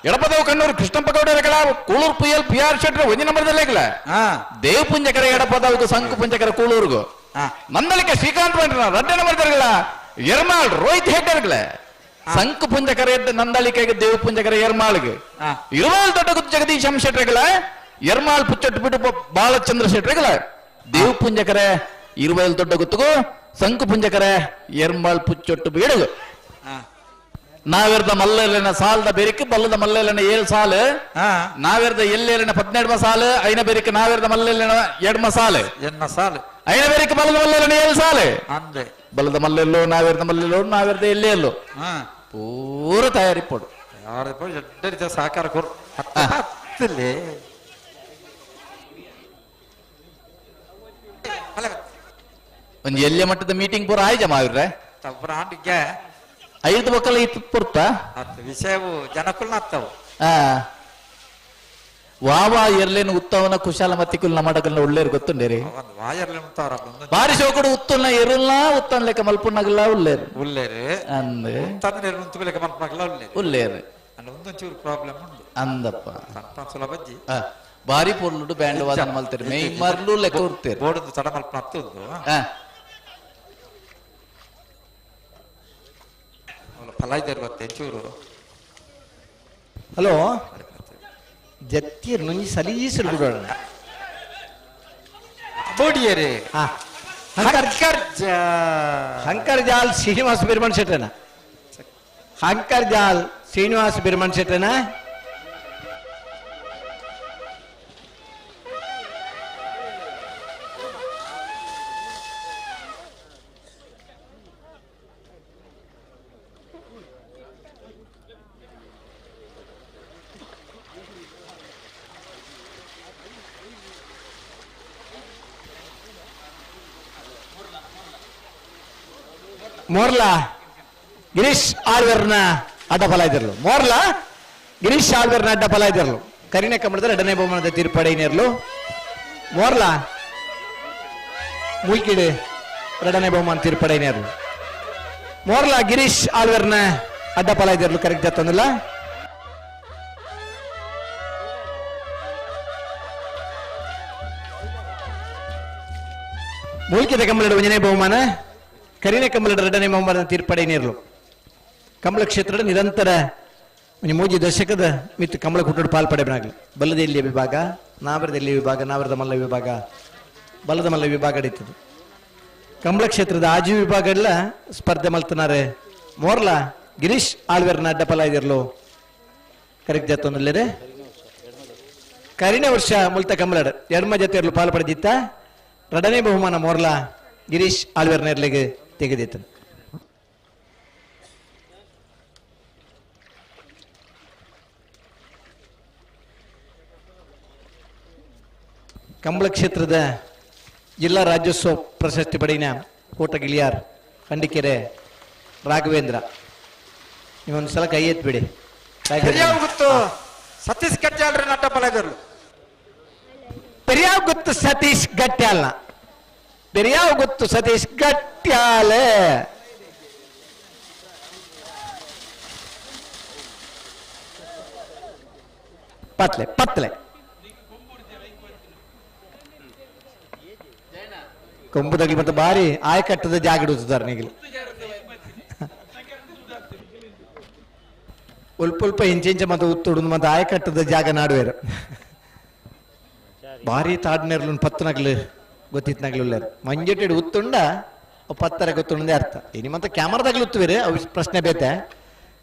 ಎಡಪದವು ಕಣ್ಣೂರು ಕೃಷ್ಣಪ್ಪ ಗೌಡರ Kulur P L P R Shettar 1 ನಂಬರ್ದಲ್ಲೇ ಇಲ್ಲ. ದೇವ ಪುಂಜಕರ ಎಡಪದವು ಸಂಕು ಪುಂಜಕರ ಕೂಳೂರ್ಗು ನಂದಳಿಕೆ ಶ್ರೀಕಾಂತ್ ಬಂಡ್ರ 2 ನಂಬರ್ದಲ್ಲ. ಎರ್ಮಾಳ್ ರೋಹಿತ್ ಹೆಗ್ಗರ್ಗಳ ಸಂಕು ಪುಂಜಕರ ಎದ್ದ ನಂದಳಿಕೆಗೆ ದೇವ ಪುಂಜಕರ ಎರ್ಮಾಳ್ಗೆ ಇರುವಾಲ್ ದೊಡ್ಡ ಗುತ್ತು ಜಗದೀಶ್ ಶೆಟ್ರಿಗಳ ಎರ್ಮಾಳ್ ಪುಚ್ಚಟ್ಟು ಬಿಟ್ಟು ಬಾಲಚಂದ್ರ ಶೆಟ್ರಿಗಳ ದೇವ ಪುಂಜಕರ ಇರುವಲ್ ದೊಡ್ಡ ಗುತ್ತುಗು ಸಂಕು ಪುಂಜಕರ ಎರ್ಮಾಳ್ ಪುಚ್ಚೊಟ್ಟು ಬೀಡುಗು. ನಾವೆರ್ದ ಮಲ್ಲೆಲ್ಲನ ಸಾಲದ ಬೆರಿಕ್ ಬಲ್ಲದ ಮಲ್ಲೆಲ್ಲನ 7 ಸಾಲು, ನಾವೆರ್ದ ಎಲ್ಲೆಲ್ಲನ 12 ಸಾಲು, ಐನ ಬೆರಿಕ್ ನಾವೆರ್ದ ಮಲ್ಲೆಲ್ಲನ 2 ಸಾಲು, ಎನ್ನ ಸಾಲು ಐನ ಬೆರಿಕ್ ಬಲ್ಲದ ಮಲ್ಲೆಲ್ಲನ 7 ಸಾಲು ಅಂದೆ ಬಲ್ಲದ ಮಲ್ಲೆಲ್ಲೋ ನಾವೆರ್ದ ಮಲ್ಲೆಲ್ಲೋ ನಾವೆರ್ದ ಎಲ್ಲೆಲ್ಲೋ ಪೂರ ತಯಾರಿ ಪೋಡು ಸಹಕಾರ ಕೊರು ಹತ್ತಲ್ಲಿ. ಒಂಜಿ ಎಲ್ಯ ಮಟ್ಟದ ಮೀಟಿಂಗ್ ಪೂರ ಆಯ್ಜ ಮಾವಿರ್ರೆ ಐದು ಬೊಕ್ಕಲ ಇತ್ತು ಪುರ್ತ ವಿಷಯವು ಜನಕುಲ್ನ ಆಗ್ತಾವು. ವಾವಾ ಎರ್ಲೇನು ಉತ್ತವನ ಕುಶಾಲ ಮತ್ತಿಕುಲ್ ನಮಡಕಲ್ನ ಉಳ್ಳೇರು ಗೊತ್ತುಂಡೇರಿ. ಬಾರಿ ಶೋಕಡು ಉತ್ತುಲ್ನ ಎರುಲ್ನ ಉತ್ತನ್ ಲೆಕ್ಕ ಮಲ್ಪುನಗಲ ಉಳ್ಳೇರು ಉಳ್ಳೇರು ಅಂದ್ ಉತ್ತಂದ್ರೆ ಲೆಕ್ಕ ಮಲ್ಪುನಗಲ ಉಳ್ಳೇರು ಉಳ್ಳೇರು ಒಂದೊಂಚೂರು ಪ್ರಾಬ್ಲಮ್ ಉಂಡು ಅಂದಪ್ಪ ಸುಲಭ ಬಜ್ಜಿ ಬಾರಿ ಪೊರ್ಲುಡು ಬ್ಯಾಂಡ್ ವಾದನ ಮಲ್ತೇರು ಮೈ ಮರ್ಲು ಲೆಕ್ಕ ಉರ್ತೇರು ಬೋರ್ಡ್ ತಡ ಮಲ್ಪುನ ಹತ್ತುಂದು ಫಲ ಇದ್ದಾರೆ ಗೊತ್ತೆ ಚೂರು. ಹಲೋ ಜತ್ತೀರ್ ನುಂಜಿ ಸಲೀಸರು ಬಿಡೋಣ ಬೋಡಿಯರೇ ಹಂಕರ್ ಜಾಲ್ ಶ್ರೀನಿವಾಸ ಬಿರ್ಮಣ್ ಶೆಟ್ಟನ ಹಂಕರ್ ಜಾಲ್ ಶ್ರೀನಿವಾಸ ಬಿರ್ಮಣ್ ಶೆಟ್ಟನ ಮೋರ್ಲಾ ಗಿರೀಶ್ ಆಳ್ವೆರ್ನ ಅಡ್ಡ ಫಲ ಇದ್ದಿರಲು ಮೋರ್ಲಾ ಗಿರೀಶ್ ಆಳ್ವೆರ್ನ ಅಡ್ಡ ಫಲ ಇದ್ದಿರಲು ಕರಿನ ಕಮಲದ ಎರಡನೇ ಬಹುಮಾನದ ತೀರ್ಪಡೆಯಿನಿರಲು ಮೋರ್ಲಾ ಮೂಲ್ಕಿಡು ಎರಡನೇ ಬಹುಮಾನ ತೀರ್ಪಡೆಯಿನಿರಲು ಮೋರ್ಲಾ ಗಿರೀಶ್ ಆಳ್ವೆರ್ನ ಅಡ್ಡ ಫಲ ಇದ್ದಿರಲು ಕರೆಕ್ಟ್ ಜತ್ತೊಂದಿಲ್ಲ. ಮೂಲ್ಕಿದ ಕಮಲದ ಒಂದನೇ ಬಹುಮಾನ ಕರಿನ ಕಮಲದ ಎರಡನೇ ಬಹುಮಾನ ತೀರ್ಪಡೆಯಿನಿರಲು ಕಮಲ ಕ್ಷೇತ್ರದ ನಿರಂತರ ಮೂಜಿ ದಶಕದ ಮಿತ್ತು ಕಮಲ ಕುಟ್ಟಡು ಪಾಲ್ಪಡೆಬನಾಗಲಿ ಬಲ್ಲದೆಲ್ಲಿಯ ವಿಭಾಗ ನಾವರದೆಲ್ಲಿ ವಿಭಾಗ ನಾವರದ ಮಲ್ಲ ವಿಭಾಗ ಬಲ್ಲದ ಮಲ್ಲ ವಿಭಾಗ ನಡೀತದೆ. ಕಮಲ ಕ್ಷೇತ್ರದ ಆಜಿ ವಿಭಾಗ ಎಲ್ಲ ಸ್ಪರ್ಧೆ ಮಲ್ತನಾರೆ ಮೋರ್ಲಾ ಗಿರೀಶ್ ಆಳ್ವೆರ್ನ ಅಡ್ಡಪಲ ಇದಿರಲು ಕರೆಕ್ಟ್ ಜತ್ತೊಂದಿಲ್ಲರೆ ಕರಿನ ವರ್ಷ ಮುಲ್ತ ಕಮಲಡ್ ಎಡ್ಮ ಜೊತೆ ಪಾಲು ಪಡೆದಿತ್ತ ಎರಡನೇ ಬಹುಮಾನ ಮೋರ್ಲಾ ಗಿರೀಶ್ ಆಳ್ವೆರ್ನ ತೆಗೆದಿತ್ತು. ಕಂಬಳ ಕ್ಷೇತ್ರದ ಜಿಲ್ಲಾ ರಾಜ್ಯೋತ್ಸವ ಪ್ರಶಸ್ತಿ ಪಡೆಯಿನ ಕೋಟಗಿಳಿಯಾರ್ ಖಂಡಿಕೆರೆ ರಾಘವೇಂದ್ರ ನೀವೊಂದು ಸಲ ಕೈ ಎತ್ಬಿಡಿ. ಸತೀಶ್ ಗಟ್ಯಾಲ್ರ ನಟ ಬಲಗರ್ಲು ಪೆರಿಯಾವ್ ಗೊತ್ತು ಸತೀಶ್ ಗಟ್ಯಾಲ್ನ ಪೆರಿಯಾವ್ ಗೊತ್ತು ಸತೀಶ್ ಗಟ್ಯಾಲೆ ಪತ್ಲೆ ಪತ್ಲೆ ಕೊಂಬುದಾಗಿ ಮತ್ತೆ ಬಾರಿ ಆಯಕಟ್ಟದ ಜಾಗ ಇಡುತ್ತಾರೆ ನಿಗಿಲು ಉಲ್ಪ ಉಲ್ಪ ಇಂಚಿಂಚ ಮತ್ತೆ ಉತ್ತುಡು ಮತ್ತೆ ಆಯಕಟ್ಟದ ಜಾಗ ನಾಡುವೇರು ಭಾರಿ ತಾಡ್ನೇರ್ಲು ಪತ್ತನಗ್ಲು ಗೊತ್ತಿತ್ನಾಗ್ಲು ಉಳ್ಳೇರು ಮಂಜೆಟ್ಟಿಡು ಉತ್ತುಂಡ ಪತ್ತರ ಗೊತ್ತುಂಡೇ ಅರ್ಥ ಇನಿ ಮತ್ತೆ ಕ್ಯಾಮರಾದಾಗ್ಲು ಉತ್ತುವೇರು ಅವು ಪ್ರಶ್ನೆ ಬೇತೆ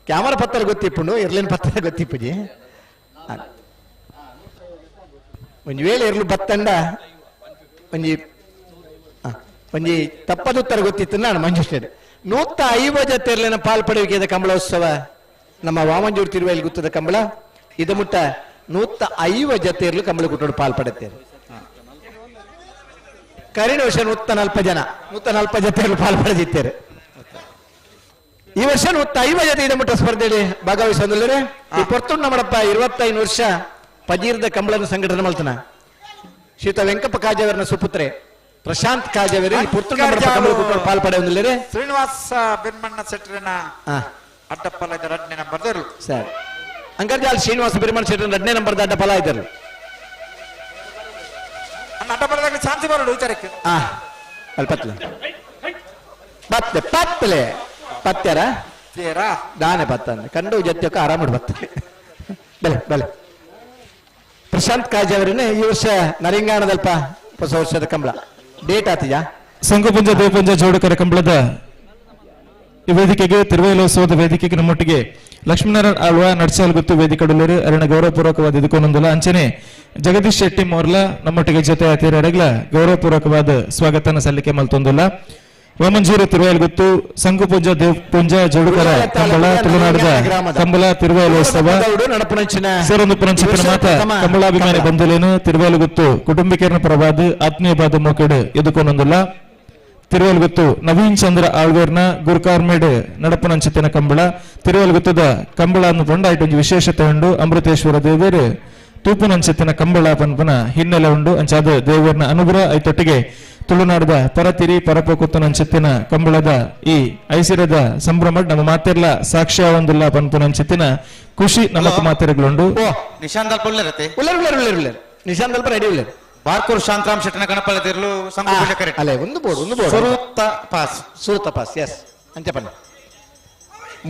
ಕ್ಯಾಮರಾ ಪತ್ತರ ಗೊತ್ತಿಪ್ಪುಂಡು ಇರ್ಲೇನು ಪತ್ತರ ಗೊತ್ತಿಪ್ಪುಜಿ ಒಂಜಿ ವೇಳೆ ಇರ್ಲು ಬತ್ತಂಡ ಒಂಜಿ ಒಂಜಿ ತಪ್ಪದ ಉತ್ತರ ಗೊತ್ತಿತ್ತು ನಾನು ಮಂಜುಶ್ರೀ 150 ಜೊತೆಯಲ್ಲಿನ ಪಾಲ್ಪಡುವಿಕೆದ ಕಂಬಳೋತ್ಸವ ನಮ್ಮ ವಾಮಂಜೂರು ತಿರುವೈಲ್ ಗುತ್ತದ ಕಂಬಳ ಇದು ಮುಟ್ಟ 150 ಜೊತೆಯಲ್ಲೂ ಕಂಬಳ ಕುಟ್ಟೋಡು ಪಾಲ್ಪಡುತ್ತೇವೆ. ಕರಿಣ ವರ್ಷ 140 ಜನ 140 ಜೊತೆಯಲ್ಲೂ ಪಾಲ್ಪಡೆದಿದ್ದಾರೆ. ಈ ವರ್ಷ 150 ಜೊತೆ ಇದು ಮುಟ್ಟ ಸ್ಪರ್ಧೆಯಲ್ಲಿ ಭಾಗವಹಿಸೋದಿಲ್ಲರೆ ಈ ಪೊರ್ತುಂಡ ನಮ್ಮಡಪ್ಪ 25 ವರ್ಷ ಪಜೀರದ ಕಂಬಳನ್ನು ಸಂಘಟನೆ ಮಾಡ್ತಾನ ಶ್ರೀತ ವೆಂಕಪ್ಪ ಕಾಜಾವರನ ಸುಪುತ್ರೆ ಪ್ರಶಾಂತ್ ಕಾಜಾವೇರಿ ಪಾಲ್ಪಡೆಯೊಂದಿಲ್ಲರೆ ಶ್ರೀನಿವಾಸ ಬೆನ್ಮಣ್ಣ ಶೆಟ್ಟರನ ಅಡ್ಡಪ್ಪಲ ಎರಡನೇ ನಂಬರ್ ಸರ್ ಅಂಕರ್ಜಾಲ್ ಶ್ರೀನಿವಾಸ ಬೆನ್ಮಣ್ಣ ಶೆಟ್ಟರನ ಎರಡನೇ ನಂಬರ್ ಅಡ್ಡಪ್ಪಲ ಇದ್ದರು ಅಡ್ಡಪ್ಪಲದಾಗ ಚಾನ್ಸ್ ಬರಡು ವಿಚಾರಕ್ಕೆ ಅಲ್ಲಿ ಪತ್ಲೆ ಪತ್ಲೆ ಪತ್ಲೆ ಪತ್ಯಾರ ದಾನೆ ಪತ್ತ ಕಂಡು ಜೊತೆಕ ಆರಾಮ ಬತ್ತೆ ಬಲೆ ಬಲೆ ಪ್ರಶಾಂತ್ ಕಾಜಾವರಿನ ಈ ವರ್ಷ ನರಿಂಗಾಣದಲ್ಪ ಹೊಸ ವರ್ಷದ ಕಂಬಳ ಡೇಟ್ ಆತಿಜಾ ಸಂಘಪುಂಜ ದೇವಪುಂಜ ಜೋಡುಕರ ಕಂಬಳದ ಈ ವೇದಿಕೆಗೆ ತಿರುವೈಲೋತ್ಸವದ ವೇದಿಕೆಗೆ ನಮ್ಮೊಟ್ಟಿಗೆ ಲಕ್ಷ್ಮೀನಾರಾಯಣ ಆಳ್ವ ನಡ್ಸಾಲ್ ಗುತ್ತು ವೇದಿಕೆಡಲ್ಲರು ಅರಣ ಗೌರವಪೂರ್ವಕವಾದ ಇದಕ್ಕೊಂದೊಂದಲ್ಲ ಅಂಚನೆ ಜಗದೀಶ್ ಶೆಟ್ಟಿ ಮೋರ್ಲ ನಮ್ಮೊಟ್ಟಿಗೆ ಜೊತೆ ಆತಿರಡಗ್ಲ ಗೌರವಪೂರ್ವಕವಾದ ಸ್ವಾಗತನ ಸಲ್ಲಿಕೆ ಮಲ್ತೊಂದುಲ್ಲ. ವಾಮಂಜೂರು ತಿರುವೈಲ್ ಗುತ್ತು ಸಂಘಪುಂಜ ದೇವಪುಂಜ ಜೋಡುಕರ ಕಂಬಳ ತುಳುನಾಡದ ಕಂಬಳ ತಿರುವೈಲೋತ್ಸವ ಸೇರೊಂದು ಪುರಂಚಿತನ ಮಾತ ಕಂಬಳಾಭಿಮಾನಿ ಬಂಧುಲೇನು ತಿರುವೈಲು ಗುತ್ತು ಕುಟುಂಬಿಕರನ ಪರವಾದ ಆತ್ಮೀಯ ಬಾದ ಮೋಕೆಡು ಎದುಕೊಂದೊಂದುಲ್ಲ. ತಿರುವಲ್ಗುತ್ತು ನವೀನ್ ಚಂದ್ರ ಆಳ್ವೇರ್ನ ಗುರುಕಾರ್ಮೇಡ್ ನಡಪುನಂಚಿತ್ತಿನ ಕಂಬಳ ತಿರುವಲ್ಗುತ್ತದ ಕಂಬಳ ಅನ್ನು ಪಂಡ ಒಂಜಿ ವಿಶೇಷತೆ ಉಂಡು. ಅಮೃತೇಶ್ವರ ದೇವರು ತೂಪುನಂಚಿತ್ತಿನ ಕಂಬಳ ಪನ್ಪನ ಹಿನ್ನೆಲೆ ಉಂಡು. ಅಂಚಾದ ದೇವರ್ನ ಅನುಗ್ರಹ ಐತೊಟ್ಟಿಗೆ ತುಳುನಾಡದ ಪರತಿರಿ ಪರಪೊಕುತ್ತುನಂಚಿತ್ತಿನ ಕಂಬಳದ ಈ ಐಸಿರದ ಸಂಭ್ರಮ ನಮ್ಮ ಮಾತೆರ್ಲ ಸಾಕ್ಷ್ಯ ಒಂದಿಲ್ಲ ಪನ್ಪುನಂಚಿತ್ತಿನ ಖುಷಿ ನಮ್ಮ ಮಾತೆರುಗಳುಂಡು. ನಿಶಾಂತ್ ಅಲ್ಪ ಉಳ್ಳರತೆ ಉಳ್ಳರು ಉಳ್ಳರು ಉಳ್ಳರು ಉಳ್ಳರು ನಿಶಾಂತ್ ಅಲ್ಪ ರೆಡಿ ಉಳ್ಳರು. ಬಾರ್ಕೂರು ಶಾಂತರಾಮ್ ಶೆಟ್ಟನ ಗಣಪಲ ತಿರ್ಲು ಸಂಘ ಕರೆಕ್ಟ್ ಅಲ್ಲೇ ಒಂದು ಬೋರ್ಡ್ ಒಂದು ಬೋರ್ಡ್ ಸುರೂತ ಪಾಸ್ ಸುರೂತ ಪಾಸ್ ಎಸ್ ಅಂಚೆ ಪನ್ನ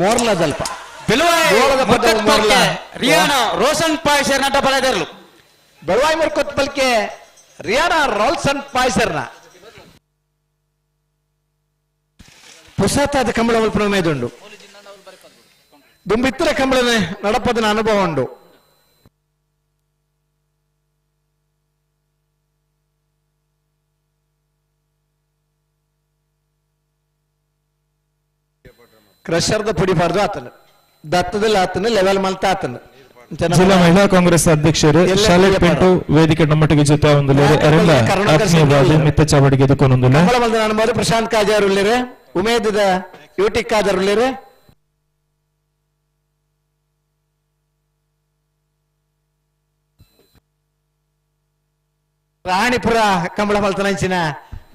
ಮೋರ್ಲದಲ್ಪ ರಿಯಾನಾ ರೋಷನ್ ಪಾಯ್ಸರ್ ನಟ ಬಲದಿರ್ಲು ಬೆಳವಾಯಿ ಮುರ್ಕೊತ್ ಬಲ್ಕೆ ರಿಯಾನಾ ರೋಲ್ಸನ್ ಪಾಯ್ಸರ್ನ ಪುಸಾತಾದ ಕಂಬಳ ಮಲ್ಪನ ಮೇದುಂಡು ದುಂಬಿತ್ತರ ಕಂಬಳನೆ ನಡಪದನ ಅನುಭವ ಉಂಡು. ಕ್ರಷರ್ದ ಪುಡಿಬಾರ್ದು ಆತನ ದತ್ತದಲ್ಲಿ ಆತನ ಲೆವೆಲ್ ಮಲ್ತ ಆತನ. ಜಿಲ್ಲಾ ಮಹಿಳಾ ಕಾಂಗ್ರೆಸ್ ಅಧ್ಯಕ್ಷರು ಶಾಲೆಟ್ ಪಿಂಟು ವೇದಿಕೆ ನಮ್ಮಟ್ಟಿಗೆ ಜೊತೆ ಒಂದು ಆತ್ಮೀಯವಾದ ಮಿತ್ತ ಚಾವಡಿಗೆ ಎದುಕೊಂಡೊಂದಿಲ್ಲ. ಪ್ರಶಾಂತ್ ಕಾಜಾರ್ ಉಳ್ಳೇರೆ, ಉಮೇದದ ಯೂಟಿ ಕಾಜಾರ್ ಉಳ್ಳೇರೆ. ರಾಣಿಪುರ ಕಂಬಳ ಮಲ್ತನಂಚಿನ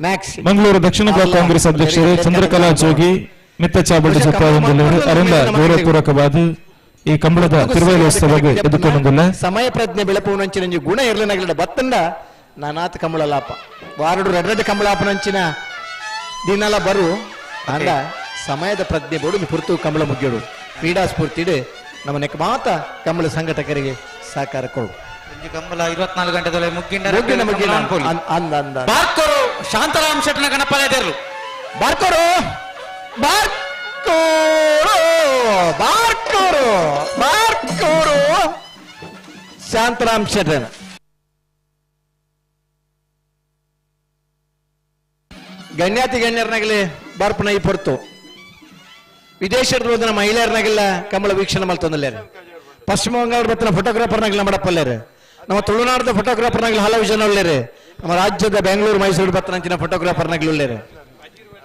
ಮ್ಯಾಕ್ಸ್. ಮಂಗಳೂರು ದಕ್ಷಿಣ ಬ್ಲಾಕ್ ಕಾಂಗ್ರೆಸ್ ಅಧ್ಯಕ್ಷರು ಚಂದ್ರಕಲಾ ಜೋಗಿ ಮಿತ್ತ ಚಾವಡಿ ಜೊತೆ ಅರಿಂದ ಗೌರವಪೂರ್ವಕವಾದ ಈ ಕಂಬಳದ ತಿರುವೈಲೋತ್ಸವಕ್ಕೆ ಎದುಕೊಂಡೊಂದಿಲ್ಲ. ಸಮಯ ಪ್ರಜ್ಞೆ ಬೆಳಪುನಂಚಿನ ಗುಣ ಇರಲಿನಗಲ ಬತ್ತಂಡ ನಾನಾತ ಕಂಬಳಲಾಪ ವಾರಡು ರಡ್ರಡ್ ಕಂಬಳಾಪನಂಚಿನ ದಿನಲ ಬರು ಅಂಡ ಸಮಯದ ಪ್ರಜ್ಞೆ ಬೋಡು ಪುರ್ತು ಕಂಬಳ ಮುಗ್ಯಡು ಕ್ರೀಡಾ ಸ್ಫೂರ್ತಿಡು ನಮ್ಮ ನೆಕ್ಕ ಮಾತ ಕಂಬಳ ಸಂಘಟಕರಿಗೆ ಸಹಕಾರ ಕೊಡು. ಕಂಬಳ 24 ಗಂಟೆದೊಳಗೆ ಮುಗ್ಗಿಂಡ ಮುಗ್ಗಿಂಡ ಅಂದ ಅಂದ ಬಾರ್ಕೋರು ಶಾಂತರಾಮ್ ಶೆಟ್ಟನ ಗಣಪಲ ಬಾರ್ಕೋರು ಬಾರ್ಕೋರು ಬಾರ್ಕೋರು ಬಾರ್ಕೋರು ಶಾಂತರಾಮ್ ಶೆಟ್ಟನ ಗಣ್ಯಾತಿ ಗಣ್ಯರ್ನಾಗಲಿ ಬರ್ಪನ ಈ ಪೊರ್ತು ವಿದೇಶದ ಹೋದನ ಮಹಿಳೆಯರ್ನಾಗೆಲ್ಲ ಕಂಬಳ ವೀಕ್ಷಣೆ ಮಲ್ತೊಂದಲ್ಲೇರು. ಪಶ್ಚಿಮ ಬಂಗಾಳ ಬತ್ತಿನ ಫೋಟೋಗ್ರಾಫರ್ನಾಗೆಲ್ಲ ಮಾಡಪ್ಪಲ್ಲೇರು. ನಮ್ಮ ತುಳುನಾಡದ ಫೋಟೋಗ್ರಾಫರ್ನಾಗಲಿ ಹಲವು ಜನ ಉಳ್ಳೇರು. ನಮ್ಮ ರಾಜ್ಯದ ಬೆಂಗಳೂರು ಮೈಸೂರು ಬತ್ತನಂಚಿನ ಫೋಟೋಗ್ರಾಫರ್ನಾಗಲಿ ಉಳ್ಳೇರು.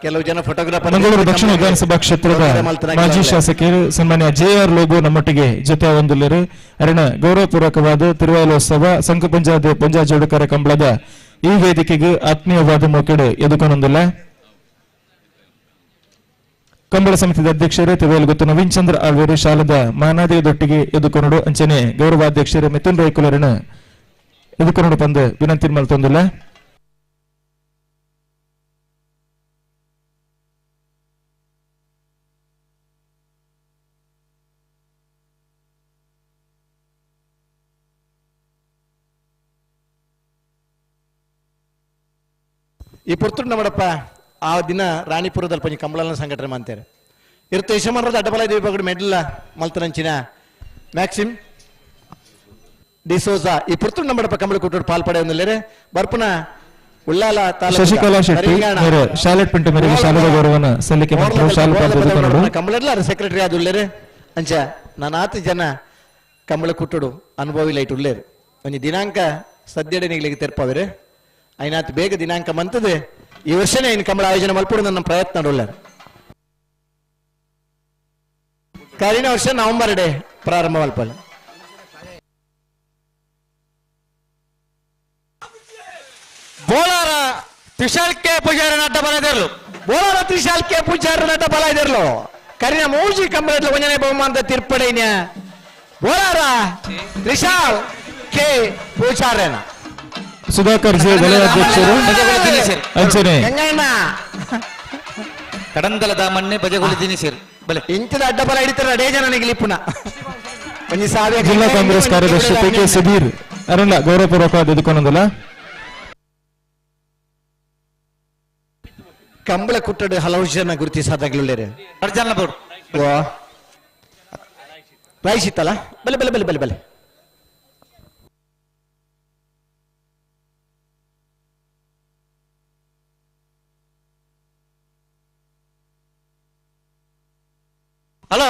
ಕೆಲವು ಜನ ಫೋಟೋಗ್ರಾಫರ್. ಮಂಗಳೂರು ದಕ್ಷಿಣ ವಿಧಾನಸಭಾ ಕ್ಷೇತ್ರದ ಮಾಜಿ ಶಾಸಕರು ಸನ್ಮಾನ್ಯ ಜೆ ಆರ್ ಲೋಬೋ ನಮ್ಮೊಟ್ಟಿಗೆ ಜೊತೆ ಹೊಂದಿಲ್ಲರು. ಅರಣ ಗೌರವಪೂರ್ವಕವಾದ ತಿರುವಾಲೋತ್ಸವ ಸಂಕಪಂಜ ಪಂಜಾ ಜೋಡುಕರ ಕಂಬಳದ ಈ ವೇದಿಕೆಗೆ ಆತ್ಮೀಯವಾದ ಮೋಕೆಡೆ ಎದುಕೊಂಡೊಂದಿಲ್ಲ. ಕಂಬಳ ಸಮಿತಿಯ ಅಧ್ಯಕ್ಷರು ತಿರುವಲ್ಗುತ್ತು ನವೀನ್ ಚಂದ್ರ ಆಳ್ವೇರು ಶಾಲದ ಮಾನಾದಿಯದೊಟ್ಟಿಗೆ ಎದುಕೊಂಡು ಅಂಚನೆ ಗೌರವಾಧ್ಯಕ್ಷರು ಮಿಥುನ್ ರೈಕುಲರನ್ನು ಎದುಕೊಂಡು ಬಂದು ವಿನಂತಿ ಮಲ್ತೊಂದಿಲ್ಲ. ಈ ಪೊರ್ತುಂಡ ಮಾಡಪ್ಪ ಆ ದಿನ ರಾಣಿಪುರದಲ್ಲಿ ಪಂಜಿ ಕಂಬಳನ ಸಂಘಟನೆ ಮಾಡ್ತಾರೆ. ಇರುತ್ತೆ ಯಶಮಾನರದ ಅಡ್ಡಬಲ ವಿಭಾಗದ ಮೆಡಲ್ ಮಲ್ತನಂಚಿನ ಮ್ಯಾಕ್ಸಿಮ್ ಡಿಸೋಜಾ ಈ ಪೊರ್ತುಂಡ ಮಾಡಪ್ಪ ಕಂಬಳ ಕೊಟ್ಟು ಪಾಲ್ಪಡೆ ಒಂದಿಲ್ಲೇರೆ ಬರ್ಪುನ ಉಳ್ಳಾಲ ತಾಲೂಕು ಶಶಿಕಲಾ ಶೆಟ್ಟಿ ಶಾಲೆಟ್ ಪಿಂಟು ಮೇರೆಗೆ ಶಾಲೆದ ಗೌರವನ ಸಲ್ಲಿಕೆ ಮಾಡ್ತಾರೆ. ಶಾಲೆ ಕಂಬಳಲ್ಲ ಸೆಕ್ರೆಟರಿ ಆದ ಉಳ್ಳೇರೆ ಅಂಚ ನಾನಾತಿ ಜನ ಕಂಬಳ ಕುಟ್ಟುಡು ಅನುಭವಿ ಲೈಟ್ ಉಳ್ಳೇರು. ಒಂಜಿ ದಿನಾಂಕ ಸದ್ಯಡೆ ನಿಗಳಿಗೆ ತೆರ್ಪವೇರೆ ಐನಾತ್ ಬೇಗ ದಿನಾಂಕ ಮಂತದೆ ಈ ವರ್ಷನೇ ಇನ್ನು ಕಂಬಳ ಆಯೋಜನೆ ಮಲ್ಪುಡು ನನ್ನ ಪ್ರಯತ್ನ ಉಳ್ಳಾರ. ಕರಿನ ವರ್ಷ ನವೆಂಬರ್ ಡೇ ಪ್ರಾರಂಭ ಮಲ್ಪಲ್ಲ. ಬೋಲಾರ ತ್ರಿಶಾಲ್ ಕೆ ಪೂಜಾರಿ ನಡ್ಡ ಬಲ ಇದಿರ್ಲು. ಬೋಲಾರ ತ್ರಿಶಾಲ್ ಕೆ ಪೂಜಾರಿ ನಡ್ಡ ಬಲ ಇದಿರ್ಲು. ಕರಿನ ಮೌಜಿ ಕಂಬಳ ಒಂಜನೆ ಬಹುಮಾನದ ತೀರ್ಪಡೆಯ ಬೋಲಾರ ತ್ರಿಶಾಲ್ ಕೆ ಪೂಜಾರನ ಸುಧಾಕರ್ ಜೆ ವಲಯಾಧ್ಯಕ್ಷರು ಅಂಚನೆ ಕಡಂದಲದ ಮಣ್ಣೆ ಬಜಗುಳಿ ದಿನಿಸಿರು ಬಲೆ ಇಂಚದ ಅಡ್ಡ ಬಲ ಹಿಡಿತಾರೆ ಅಡೇ ಜನ ನಿಗಲಿಪುನ ಒಂಜಿ ಸಾವಿರ. ಜಿಲ್ಲಾ ಕಾಂಗ್ರೆಸ್ ಕಾರ್ಯದರ್ಶಿ ಪಿ ಕೆ ಸುಧೀರ್ ಅರುಣ ಗೌರವಪೂರ್ವಕವಾದ ಎದುಕೊಂಡಲ್ಲ. ಕಂಬಳ ಕುಟ್ಟಡ ಹಲವು ಜನ ಗುರುತಿಸಾದಾಗ್ಲುಳ್ಳೇರೆ ರೈಸ್ ಇತ್ತಲ್ಲ ಬಲೆ ಬಲೆ ಬಲೆ ಬಲೆ ಬಲೆ ಹಲೋ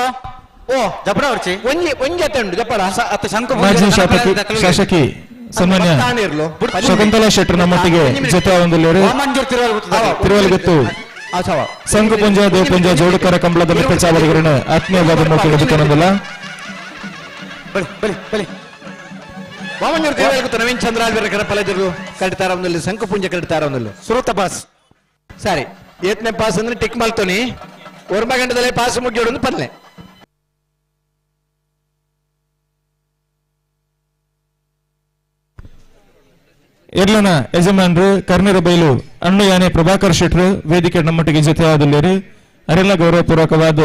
ಓ ಜಪಡ ವರ್ಚಿ ಒಂಜಿ ಒಂಜಿ ಅತ್ತೆ ಉಂಟು ಜಪಡ ಅತ್ತ ಶಂಕು ಮಾಜಿ ಶಾಸಕಿ ಸನ್ಮಾನ್ಯ ಶಕುಂತಲಾ ಶೆಟ್ಟರ್ ನಮ್ಮೊಟ್ಟಿಗೆ ಜೊತೆ ಒಂದುಲ್ಲೇರು ತಿರುವಲಗುತ್ತು ಸಂಘಪುಂಜ ದೇವಪುಂಜ ಜೋಡುಕರ ಕಂಬಳದ ಮಿತ್ರ ಚಾವಡಿಗರನ್ನು ಆತ್ಮೀಯವಾದ ಮಕ್ಕಳು. ವಾಮಂಜೂರು ತಿರುವಲಗುತ್ತು ನವೀನ್ ಚಂದ್ರ ಆಳ್ವೆರ ಕರಪಲದರು ಕಡಿತಾರ ಒಂದಲ್ಲಿ ಸಂಕಪುಂಜ ಕಡಿತಾರ ಒಂದಲ್ಲಿ ಸುರತ ಪಾಸ್ ಸರಿ ಏತ್ನೆ ಪಾಸ್ ಅಂದ್ರೆ ಟಿಕ್ ಮಲ್ತೋನಿ ಒರ್ಮ ಗಂಟದಲ್ಲೇ ಪಾಸ್ ಮುಗಿಯೋಡು ಪನ್ಲೆ. ಎರ್ಲನ ಯಜಮಾನ್ರು ಕರ್ನೀರ ಬೈಲು ಅಣ್ಣು ಯಾನೆ ಪ್ರಭಾಕರ್ ಶೆಟ್ರು ವೇದಿಕೆ ನಮ್ಮೊಟ್ಟಿಗೆ ಜೊತೆಯಾದಲ್ಲಿರಿ ಅರೆಲ್ಲ ಗೌರವಪೂರ್ವಕವಾದ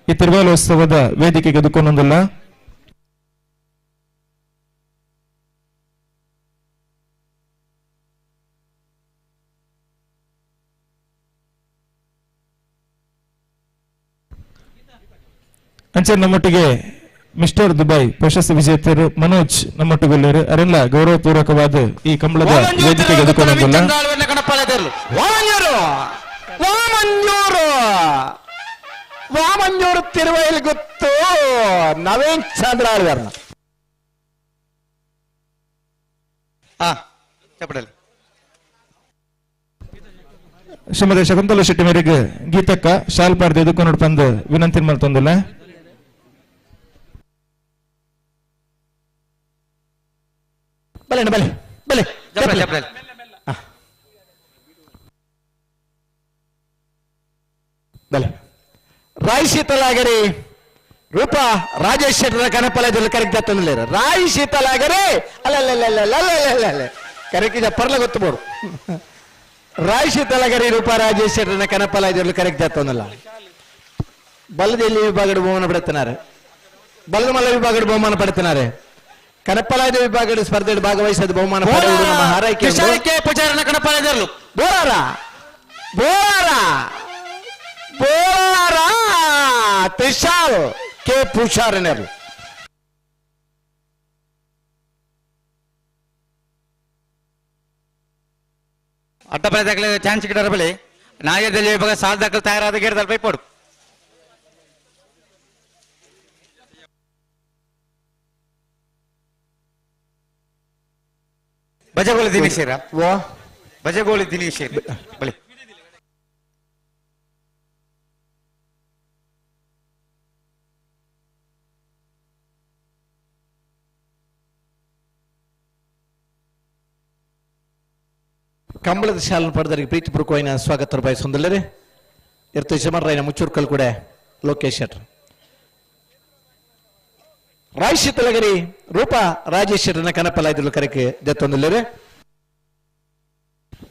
ಈ ತಿರುವಾಲೋತ್ಸವದ ವೇದಿಕೆಗೆ ದುಕ್ಕೊಂಡೊಂದಿಲ್ಲ. ಅಂಚೆ ನಮ್ಮೊಟ್ಟಿಗೆ ಮಿಸ್ಟರ್ ದುಬೈ ಪ್ರಶಸ್ತಿ ವಿಜೇತರು ಮನೋಜ್ ನಮ್ಮೊಟ್ಟಿಗೆ ಅರೆಲ್ಲ ಗೌರವಪೂರ್ವಕವಾದ ಈ ಕಂಬಳದ ವೇದಿಕೆಗೆ ಎದುರ್ಕೊಂಡೊಂದಿಲ್ಲ. ವಾಮಂಜೂರು ತಿರುವೈಲ್ ಗೊತ್ತು ನವೀನ್ ಚಂದ್ರ ಆಳ್ವಾರ್ನ. ಶ್ರೀಮತಿ ಶಕುಂತಲಾ ಶೆಟ್ಟಿ ಮೇರೆಗೆ ಗೀತಕ್ಕ ಶಾಲ್ ಪಾರ್ದು ಎದುರ್ಕೊಂಡು ಬಂದು ವಿನಂತಿ ಮಾಡ್ತೊಂದಿಲ್ಲ. ಬಲೆ ಬಲೆ ಬಲೆ ಬಲೆ ರಾಯ್ ಶೀತಲಾಗರಿ ರೂಪಾ ರಾಜೇಶ್ ಶೆಟ್ಟರ ಕನಪಲದಲ್ಲಿ ಕರೆಕ್ಟ್ ತಂದಿಲ್ಲ. ರಾಯ್ ಶೀತಲಾಗರಿ ಅಲ್ಲ ಕರೆಕ್ಟ್ ಪರ್ಲ ಗೊತ್ತು ಬೋಡು. ರಾಯ್ ಶೀತಲಾಗರಿ ರೂಪಾ ರಾಜೇಶ್ ಶೆಟ್ಟರನ ಕನಪಲದಲ್ಲಿ ಕರೆಕ್ಟ್ ತಂದಿಲ್ಲ. ಬಲದಲ್ಲಿ ವಿಭಾಗದ ಬಹುಮಾನ ಪಡೆಯುತ್ತಾರೆ, ಬಲದ ಮಲ್ಲ ವಿಭಾಗದ ಬಹುಮಾನ ಪಡೆಯುತ್ತಾರೆ. ಕನಪಲಾದ ವಿಭಾಗದ ಸ್ಪರ್ಧೆ ಭಾಗವಹಿಸಿದ ಬಹುಮಾನ ಬೋರಾರ ಬೋರಾರ ಬೋರಾರ ತ್ರಿಶಾಲ್ ಕೆ ಪೂಷಾರನರು. ಅಡ್ಡ ದಾಖಲೆ ಚಾನ್ಸ್ ಗಿಡರ ಬಳಿ ನಾಯದಲ್ಲಿ ವಿಭಾಗ ಸಾಲ ದಾಖಲೆ ತಯಾರಾದ ಗೇರ್ದಲ್ಲಿ ಬೈಪೋಡು. ಬಜಗೋಳಿ ದಿನೇಶ್ ಬಜಗೋಳಿ ದಿನೇಶ್ ಬಳಿ ಕಂಬಳದ ಶಾಲನ್ನು ಪಡೆದರಿಗೆ ಪ್ರೀತಿಪೂರ್ವಕವಾಗಿ ಸ್ವಾಗತ ಬಯಸೊಂದಲ್ಲರೆ ಇರ್ತು ಯಜಮಾನರಾಯನ ಮುಚ್ಚೂರ್ಕಲ್ ಕೂಡ ಲೋಕೇಶ್ ಶೆಟ್ಟರ್. ರಾಯ್ ಶೀತಲಗರಿ ರೂಪಾ ರಾಜೇಶ್ ಶೆಟ್ಟರ್ನ ಕನಪಲಾಯ್ದಲು ಕರೆಕೆ ದತ್ತೊಂದಲ್ಲರೆ.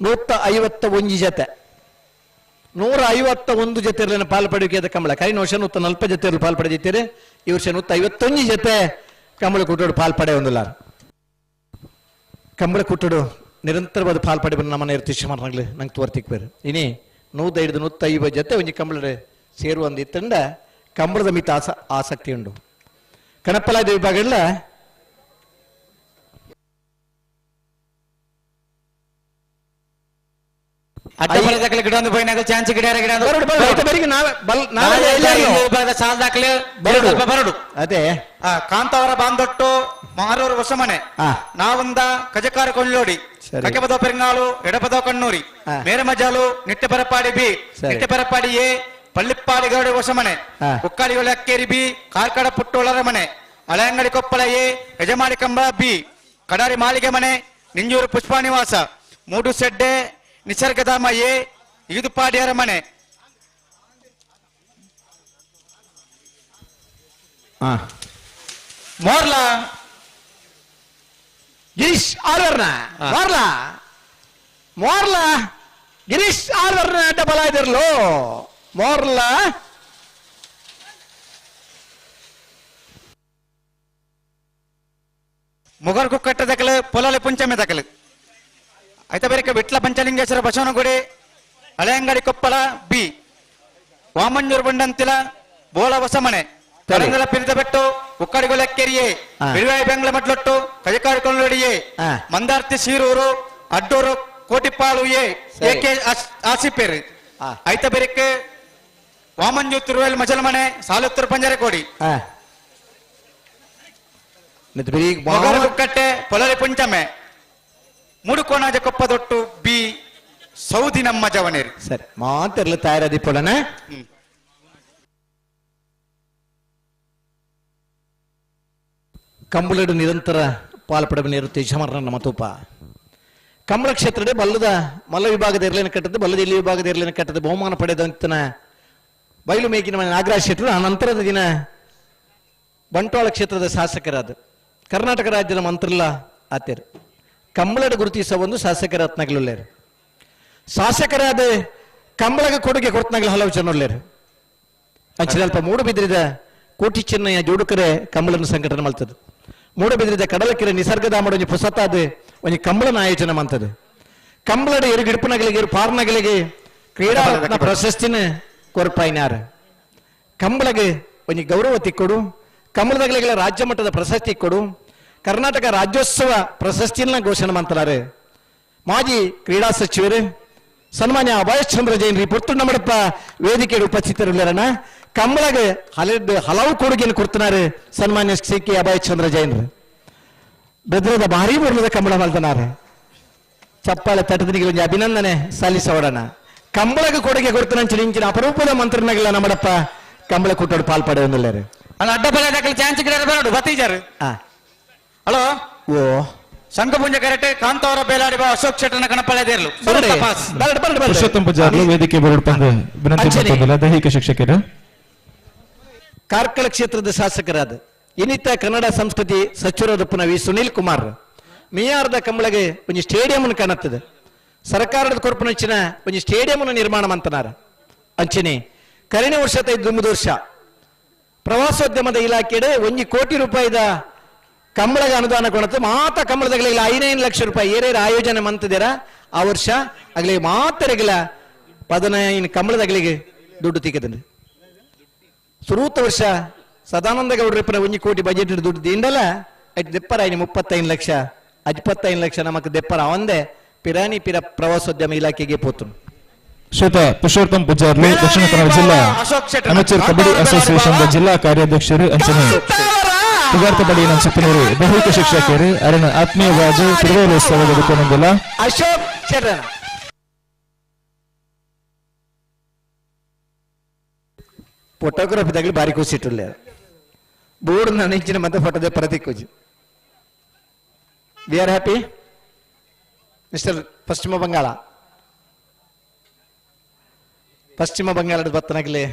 151 ಜೊತೆ 151 ಜೊತೆ ಪಾಲು ಪಡೆಯುವಿಕೆ ಕಂಬಳ. ಕೈನ ವರ್ಷ 140 ಜೊತೆ ಪಾಲು ಪಡೆದಿದ್ದೀರಿ, ಈ ವರ್ಷ 151 ಜೊತೆ ಕಂಬಳ ಕೂಟೋಡು ಪಾಲು ಪಡೆಯೊಂದಿಲ್ಲ. ಕಂಬಳ ಕೂಟೋಡು ನಿರಂತರವಾದ ಪಾಲು ಪಡೆ ನಮ್ಮ ಇರ್ತಿಶಮಾನಾಗಲಿ ನಂಗೆ ತೋರ್ತಿಕ್ ಬೇರೆ ಇನಿ 105 150 ಜೊತೆ ಒಂಜಿ ಕಂಬಳ ಸೇರುವ ಒಂದು ಇತ್ತಂಡ ಕಂಬಳದ ಮಿತ ಆಸಕ್ತಿ ಉಂಡು. ಕನಪಲಾದ ವಿಭಾಗಗಳ ಅದೇ ಕಾಂತಾವರ ಬಾಂದೊಟ್ಟು ಮಾರೂರು ಹೊಸಮನೆ ನಾವಂದ ಕಜಕಾರ ಕೊಳ್ಳೋಡಿ ಕಕೆಪದ ಪೆರಂಗಾಲು ಎಡಪದ ಕಣ್ಣೂರಿ ಮೇರಮಜಾಲು ನಿಟ್ಟೆಪರಪಾಡಿ ಬಿ ನಿಟ್ಟೆಪರಪಾಡಿ ಎ ಪಳ್ಳಿಪ್ಪಾಡಿ ಗೌಡ ಹೊಸಮನೆ ಉಕ್ಕಾಡಿಗೊಳ್ಳಿ ಅಕ್ಕೇರಿ ಬಿ ಕಾರ್ಕಡ ಪುಟ್ಟೋಳರ ಮನೆ ಹಳೆಯಂಗಡಿ ಕೊಪ್ಪಳ ಎ ಯಜಮಾಡಿ ಕಂಬಳ ಬಿ ಕಡಾರಿ ಮಾಳಿಗೆ ಮನೆ ನಿಂಜೂರು ಪುಷ್ಪಾನಿವಾಸ ಮೂಡುಸೆಡ್ಡೆ ನಿಸರ್ಗಧಾಮ ಎ ಈದುಪಾಡಿಯರ ಮನೆ. ಮೋರ್ಲಾ ಗಿರೀಶ್ ಆರ್ವರ್ನ ಮೋರ್ಲಾ ಮೋರ್ಲಾ ಗಿರೀಶ್ ಆರ್ವರ್ನ ಡಬಲ್ ಆಯ್ದಿರ್ಲು ಮೋರ್ಲಾ ಮುಗರ್ ಕುಕ್ಕಟ್ಟ ದಕಲು ಪೊಲಲೆ ಪುಂಚಮೆ ದಕಲು ಐತ ಬೇರೆ ವಿಟ್ಲ ಪಂಚಲಿಂಗೇಶ್ವರ ಬಸವನಗುಡಿ ಹಳೆಯಂಗಡಿ ಕೊಪ್ಪಳ ಬಿ ವಾಮಂಜೂರು ಬಂಡಂತಿಲ ಬೋಳ ಹೊಸಮನೆ ತರಂಗಲ ಪಿರಿದಬೆಟ್ಟು ಉಕ್ಕಡಿಗೊಲೆಕ್ಕೆರಿಯೆ ಬಿರುವಾಯಿ ಬೆಂಗ್ಲ ಮಟ್ಲೊಟ್ಟು ಕಜಕಾಡು ಕೊಳ್ಳೊಡಿಯೆ ಮಂದಾರ್ತಿ ಸೀರೂರು ಅಡ್ಡೂರು ಕೋಟಿಪಾಳು ಎ ಎ ಆಸಿಪೇರು ಐತ ಬೆರಕ್ಕೆ ವಾಮಂಜೂರು ತಿರುವೇಲ್ ಮಜಲಮನೆ ಸಾಲುತ್ತೂರು ಪಂಜರಕೋಡಿ. ಕುಕ್ಕಟ್ಟೆ ಪೊಲರೆ ಪುಂಚಮೆ ಮುಡುಕೋಣಾಜ ಕೊಪ್ಪದೊಟ್ಟು ಬಿ ಸೌದಿ ನಮ್ಮ ಜವನೇರು. ಸರಿ ಮಾತಿರ್ಲ ತಯಾರದಿ ಪೊಡನೆ. ಕಂಬಳಡು ನಿರಂತರ ಪಾಲ್ಪಡಬನೇರು ತೇಜಮರನ ನಮ್ಮ ತೂಪ ಕಂಬಳ ಕ್ಷೇತ್ರದ ಬಲ್ಲದ ಮಲ್ಲ ವಿಭಾಗದ ಇರ್ಲೇನ ಕಟ್ಟದ್ದು ಬಲ್ಲದ ಇಲ್ಲಿ ವಿಭಾಗದ ಇರ್ಲೇನ ಕಟ್ಟದ್ದು ಬಹುಮಾನ ಪಡೆದಂತನ ಬಯಲು ಮೇಗಿನ ಮನೆ ನಾಗರಾಜ್ ಶೆಟ್ಟರು ಆ ನಂತರದ ದಿನ ಬಂಟ್ವಾಳ ಕ್ಷೇತ್ರದ ಶಾಸಕರಾದ ಕರ್ನಾಟಕ ರಾಜ್ಯದ ಮಂತ್ರಿಲ್ಲ ಆತೇರು ಕಂಬಳದ ಗುರುತಿಸ ಒಂದು ಶಾಸಕರ ರತ್ನಗಳುಳ್ಳೇರು ಶಾಸಕರಾದ ಕಂಬಳಗ ಕೊಡುಗೆ ಕೊಡ್ತನಾಗಲು ಹಲವು ಜನ ಉಳ್ಳೇರು ಅಂಚಿನ ಅಲ್ಪ ಮೂಡುಬಿದ್ರಿದ ಕೋಟಿ ಚೆನ್ನಯ್ಯ ಜೋಡುಕರೆ ಕಂಬಳನ್ನು ಸಂಘಟನೆ ಮಾಡ್ತದೆ ಮೂಡುಬಿದ್ರಿದ ಕಡಲಕೆರೆ ನಿಸರ್ಗಧಾಮದ ಒಂಜಿ ಪುಸತಾದ ಒಂಜಿ ಕಂಬಳನ ಆಯೋಜನೆ ಮಾಡ್ತದೆ ಕಂಬಳದ ಎರು ಗಿಡಪನಗಳಿಗೆ ಎರು ಪಾರ್ನಗಳಿಗೆ ಕ್ರೀಡಾ ರತ್ನ ಪ್ರಶಸ್ತಿನ ಕೊರ್ಪಾಯಿನಾರ ಕಂಬಳಗೆ ಒಂಜಿ ಗೌರವ ತಿಕ್ಕೊಡು ಕಂಬಳದಗಳಿಗೆ ರಾಜ್ಯ ಮಟ್ಟದ ಪ್ರಶಸ್ತಿ ಕೊಡು ಕರ್ನಾಟಕ ರಾಜ್ಯೋತ್ಸವ ಪ್ರಶಸ್ತಿಯನ್ನ ಘೋಷಣೆ ಮಾಡ್ತಾರೆ ಮಾಜಿ ಕ್ರೀಡಾ ಸಚಿವರು ಸನ್ಮಾನ್ಯ ಅಭಯಚಂದ್ರ ಜೈನ್ ರೀ ಪುರ್ತುಂಡ ಮಡಪ್ಪ ವೇದಿಕೆ ಉಪಸ್ಥಿತರಿಲ್ಲರಣ ಕಂಬಳಗೆ ಹಲವು ಕೊಡುಗೆಯನ್ನು ಕೊಡ್ತಿದ್ದಾರೆ ಸನ್ಮಾನ್ಯ ಸಿ ಕೆ ಅಭಯಚಂದ್ರ ಜೈನ್ರು ಬೆದ್ರದ ಭಾರಿ ಬರಲದ ಕಂಬಳ ಮಲ್ದನಾರೆ ಚಪ್ಪಾಳೆ ತಟದನಿಗೆ ಒಂದು ಅಭಿನಂದನೆ ಸಲ್ಲಿಸೋಡಣ ಕಂಬಳಗೆ ಕೊಡುಗೆ ಕೊಡ್ತಾನ ಇಂಚಿನ ಅಪರೂಪದ ಮಂತ್ರನಗಲ ನಮ್ಮಡಪ್ಪ ಕಂಬಳ ಕೂಟೋಡು ಪಾಲ್ಪಡೆಯೊಂದಿಲ್ಲಾರೆ ಅಲ್ಲ ಅಡ್ಡ ಬಲ ಚಾನ್ಸ್ ಬರೋಡು ಬತ್ತೀಜಾರು. ಹಲೋ ಓ ಸಂಘಪುಂಜ ಕರೆಕ್ಟ್ ಕಾಂತವರ ಬೇಲಾಡಿ ಅಶೋಕ್ ಶೆಟ್ಟನ ಕಣಪಳೆದೇರ್ಲು ಪುರುಷೋತ್ತಮ ಪೂಜಾರ್ಲು ವೇದಿಕೆ ಬರಡು ವಿನಂತಿ ಮಾಡ್ತದಲ್ಲ ದೈಹಿಕ ಶಿಕ್ಷಕರು. ಕಾರ್ಕಳ ಕ್ಷೇತ್ರದ ಶಾಸಕರಾದ ಇನ್ನಿತ ಕನ್ನಡ ಸಂಸ್ಕೃತಿ ಸಚಿವರದಪ್ಪನ ವಿ ಸುನೀಲ್ ಕುಮಾರ್ ಮಿಯಾರದ ಕಂಬಳಗೆ ಒಂಜಿ ಸ್ಟೇಡಿಯಂ ಕಾಣುತ್ತದೆ ಸರ್ಕಾರದ ಕೊರ್ಪನಂಚಿನ ಒಂಜಿ ಸ್ಟೇಡಿಯಂ ನಿರ್ಮಾಣ ಮಂತನಾರ ಅಂಚನೆ ಕರಿಣ ವರ್ಷ 9 ವರ್ಷ ಪ್ರವಾಸೋದ್ಯಮದ ಇಲಾಖೆಡೆ 1 ಕೋಟಿ ರೂಪಾಯಿದ ಕಂಬಳಗ ಅನುದಾನ ಕೊಡುತ್ತೆ ಮಾತ ಕಂಬಳದಗಳಿಗೆ 5 ಲಕ್ಷ ರೂಪಾಯಿ ಏರೇರು ಆಯೋಜನೆ ಮಂತಿದ್ದೀರ ಆ ವರ್ಷ ಆಗಲಿ ಮಾತರಿಗಿಲ್ಲ 15 ಕಂಬಳದಗಳಿಗೆ ದುಡ್ಡು ತಿಕ್ಕದನ್ರಿ ಸುರೂತ ವರ್ಷ ಸದಾನಂದ ಗೌಡ್ರಪ್ಪನ 1 ಕೋಟಿ ಬಜೆಟ್ ದುಡ್ಡು ದಿಂಡಲ ಅಟ್ ದೆಪ್ಪರ 35 ಲಕ್ಷ 25 ಲಕ್ಷ ನಮಕ್ ದೆಪ್ಪರ ಅವಂದೇ ಪಿರಾನಿ ಪಿರ ಪ್ರವಾಸೋದ್ಯಮ ಇಲಾಖೆಗೆ ಪೋತು. ಶ್ವೇತ ಪುರುಷೋತ್ತಮ್ ಪೂಜಾರ್ಲು ದಕ್ಷಿಣ ಕನ್ನಡ ಜಿಲ್ಲಾ ಅಮೆಚೂರ್ ಕಬಡ್ಡಿ ಅಸೋಸಿಯೇಷನ್ ಜಿಲ್ಲಾ ಕಾರ್ಯಾಧ್ಯಕ್ಷರು ಅಂಚನೆ ಪುಗಾರ್ತ ಬಳಿ ನಂಚಿಪ್ಪನವರು ದೈಹಿಕ ಶಿಕ್ಷಕರು ಅರಣ ಆತ್ಮೀಯವಾಗಿ ತಿರುವೇಲೋತ್ಸವದ ಅಶೋಕ್ ಶೆಟ್ಟರ್ ಫೋಟೋಗ್ರಫಿ ತಗಲಿ ಬಾರಿ ಖುಷಿ ಇಟ್ಟುಲ್ಲ ಬೋರ್ಡ್ ನನ್ನ ಮತ್ತೆ ಫೋಟೋದ ಪ್ರತಿ ಖುಷಿ. We are happy mister ಪಶ್ಚಿಮ ಬಂಗಾಳ ಪಶ್ಚಿಮ ಬಂಗಾಳದ ಬತ್ತನಾಗಲಿ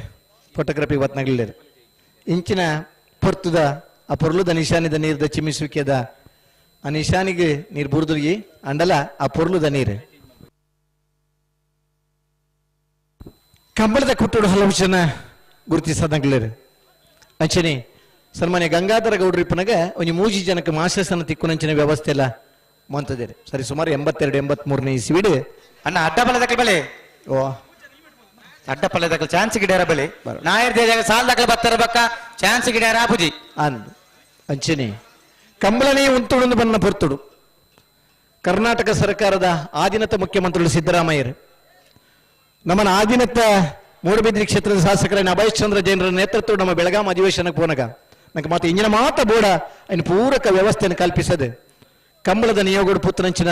ಫೋಟೋಗ್ರಫಿ ಬತ್ತನಾಗಲಿ ಇಂಚಿನ ಪೊರ್ತುದ ಆ ಪೊರ್ಲುದ ನಿಶಾನಿದ ನೀರ್ದ ಚಿಮ್ಮಿಸುವಿಕೆದ ಆ ನಿಶಾನಿಗೆ ನೀರು ಬುರ್ದುರ್ಗಿ ಅಂಡಲ ಆ ಪೊರ್ಲುದ ನೀರು ಕಂಬಳದ ಕುಟ್ಟೋಡು ಹಲವು ಜನ ಗುರುತಿಸದಂಗ್ಲೇರು ಅಂಚನೆ ಸನ್ಮಾನ್ಯ ಗಂಗಾಧರ ಗೌಡ್ರಿಪ್ಪನಾಗ ಒಂಜಿ ಮೂಜಿ ಜನಕ್ಕೆ ಮಾಶಾಸನ ತಿಕ್ಕುನಂಚಿನ ವ್ಯವಸ್ಥೆ ಎಲ್ಲ ಮಂತದೇರಿ ಸರಿ ಸುಮಾರು 82 83ನೇ ಇಸ್ವಿಡು ಅಣ್ಣ ಅಡ್ಡ ಬಲದಕ್ಕೆ ಬಲೆ ಓ ಅಡ್ಡ ಪಲ್ಲೆದಕ್ಕಲ್ ಚಾನ್ಸ್ ಗಿಡ್ಯಾರ ಬಲಿ ನಾಯರ್ ದೇಜಾಗ ಸಾಲ್ ದಕ್ಕಲ್ ಬತ್ತರ ಬಕ್ಕ ಚಾನ್ಸ್ ಗಿಡ್ಯಾರ ಆಪುಜಿ ಅಂದ್ ಅಂಚನೆ ಕಂಬಳನೇ ಉಂತುಡು ಬನ್ನ ಪೊರ್ತುಡು ಕರ್ನಾಟಕ ಸರ್ಕಾರದ ಆದಿನತ ಮುಖ್ಯಮಂತ್ರಿಗಳು ಸಿದ್ದರಾಮಯ್ಯರು ನಮ್ಮನ ಆದಿನತ ಮೂಡುಬಿದ್ರಿ ಕ್ಷೇತ್ರದ ಶಾಸಕರಾದ ಅಭಯಚಂದ್ರ ಜೈನರ ನೇತೃತ್ವ ನಮ್ಮ ಬೆಳಗಾಂ ಅಧಿವೇಶನಕ್ಕೆ ಪೋನಗ ನಂಗೆ ಮಾತು ಇಂಜಿನ ಮಾತ ಬೋಡ ಇನ್ನು ಪೂರಕ ವ್ಯವಸ್ಥೆಯನ್ನು ಕಲ್ಪಿಸದೆ ಕಂಬಳದ ನಿಯೋಗಡು ಪುತ್ರನಂಚಿನ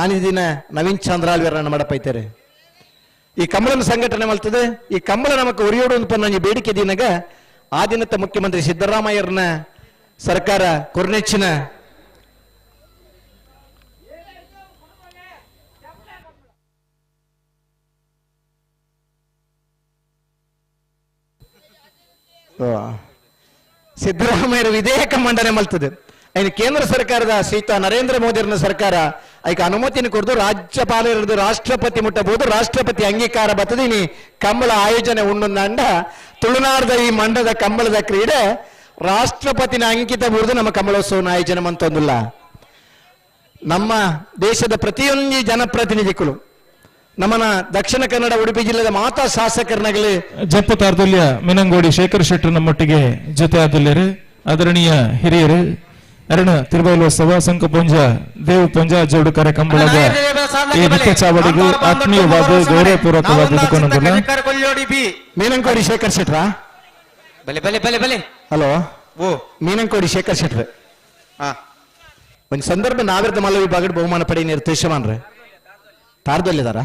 ಆನಿದಿನ ನವೀನ್ ಚಂದ್ರ ಆಳ್ವೇರನ್ನ ಮಾಡಪೈತಾರೆ. ಈ ಕಂಬಳನ ಸಂಘಟನೆ ಮಾಡ್ತದೆ ಈ ಕಂಬಳ ನಮಕ್ ಒರಿಯೋಡು ಅಂತ ಬೇಡಿಕೆ ದಿನಗ ಆ ದಿನದ ಮುಖ್ಯಮಂತ್ರಿ ಸಿದ್ದರಾಮಯ್ಯರನ್ನ ಸರ್ಕಾರ ಕೊರ್ನೆಚ್ಚಿನ ಸಿದ್ದರಾಮಯ್ಯರ ವಿಧೇಯಕ ಮಂಡನೆ ಮಾಡ್ತದೆ. ಐನು ಕೇಂದ್ರ ಸರ್ಕಾರದ ಸೀತಾ ನರೇಂದ್ರ ಮೋದಿಯರನ್ನ ಸರ್ಕಾರ ಐಕ ಅನುಮತಿಯನ್ನು ಕೊಡದು ರಾಜ್ಯಪಾಲರದು ರಾಷ್ಟ್ರಪತಿ ಮುಟ್ಟಬಹುದು ರಾಷ್ಟ್ರಪತಿ ಅಂಗೀಕಾರ ಬರ್ತದೆ ಇನಿ ಕಂಬಳ ಆಯೋಜನೆ ಉಣ್ಣೊಂದಂಡ ತುಳುನಾಡದ ಈ ಮಂಡದ ಕಂಬಳದ ಕ್ರೀಡೆ ರಾಷ್ಟ್ರಪತಿನ ಅಂಕಿತ ಬುರಿದು ನಮ್ಮ ಕಂಬಳೋತ್ಸವನ ಆಯೋಜನೆ ಮಂತೊಂದಿಲ್ಲ. ನಮ್ಮ ದೇಶದ ಪ್ರತಿಯೊಂದು ಜನಪ್ರತಿನಿಧಿಗಳು ನಮ್ಮನ ದಕ್ಷಿಣ ಕನ್ನಡ ಉಡುಪಿ ಜಿಲ್ಲೆಯ ಮಾತಾ ಶಾಸಕರನಾಗಲಿ ಜಪ್ಪು ತಾರ್ದುಲ್ಯ ಮಿನಂಗೋಡಿ ಶೇಖರ್ ಶೆಟ್ಟರ್ ನಮ್ಮೊಟ್ಟಿಗೆ ಜೊತೆ ಆದುಲ್ಯರು ಆದರಣೀಯ ಹಿರಿಯರು ಅರುಣ ತಿರುಬೈಲೋತ್ಸವ ಸಂಕಪುಂಜ ದೇವಪುಂಜ ಜೋಡುಕರೆ ಕಂಬಳದ ಈ ನಿತ್ಯ ಚಾವಡಿಗೂ ಆತ್ಮೀಯವಾದ ಗೌರವಪೂರ್ವಕವಾದ ಮೀನಂಕೋಡಿ ಶೇಖರ್ ಶೆಟ್ರ ಬಲೆ ಬಲೆ ಬಲೆ ಬಲೆ ಹಲೋ ಓ ಮೀನಂಕೋಡಿ ಶೇಖರ್ ಶೆಟ್ರ ಒಂದು ಸಂದರ್ಭ ನಾವಿರದ ಮಲ್ಲ ವಿಭಾಗದ ಬಹುಮಾನ ಪಡೆಯ ನಿರ್ದೇಶಮಾನ್ರೆ ತಾರದಲ್ಲಿದಾರ.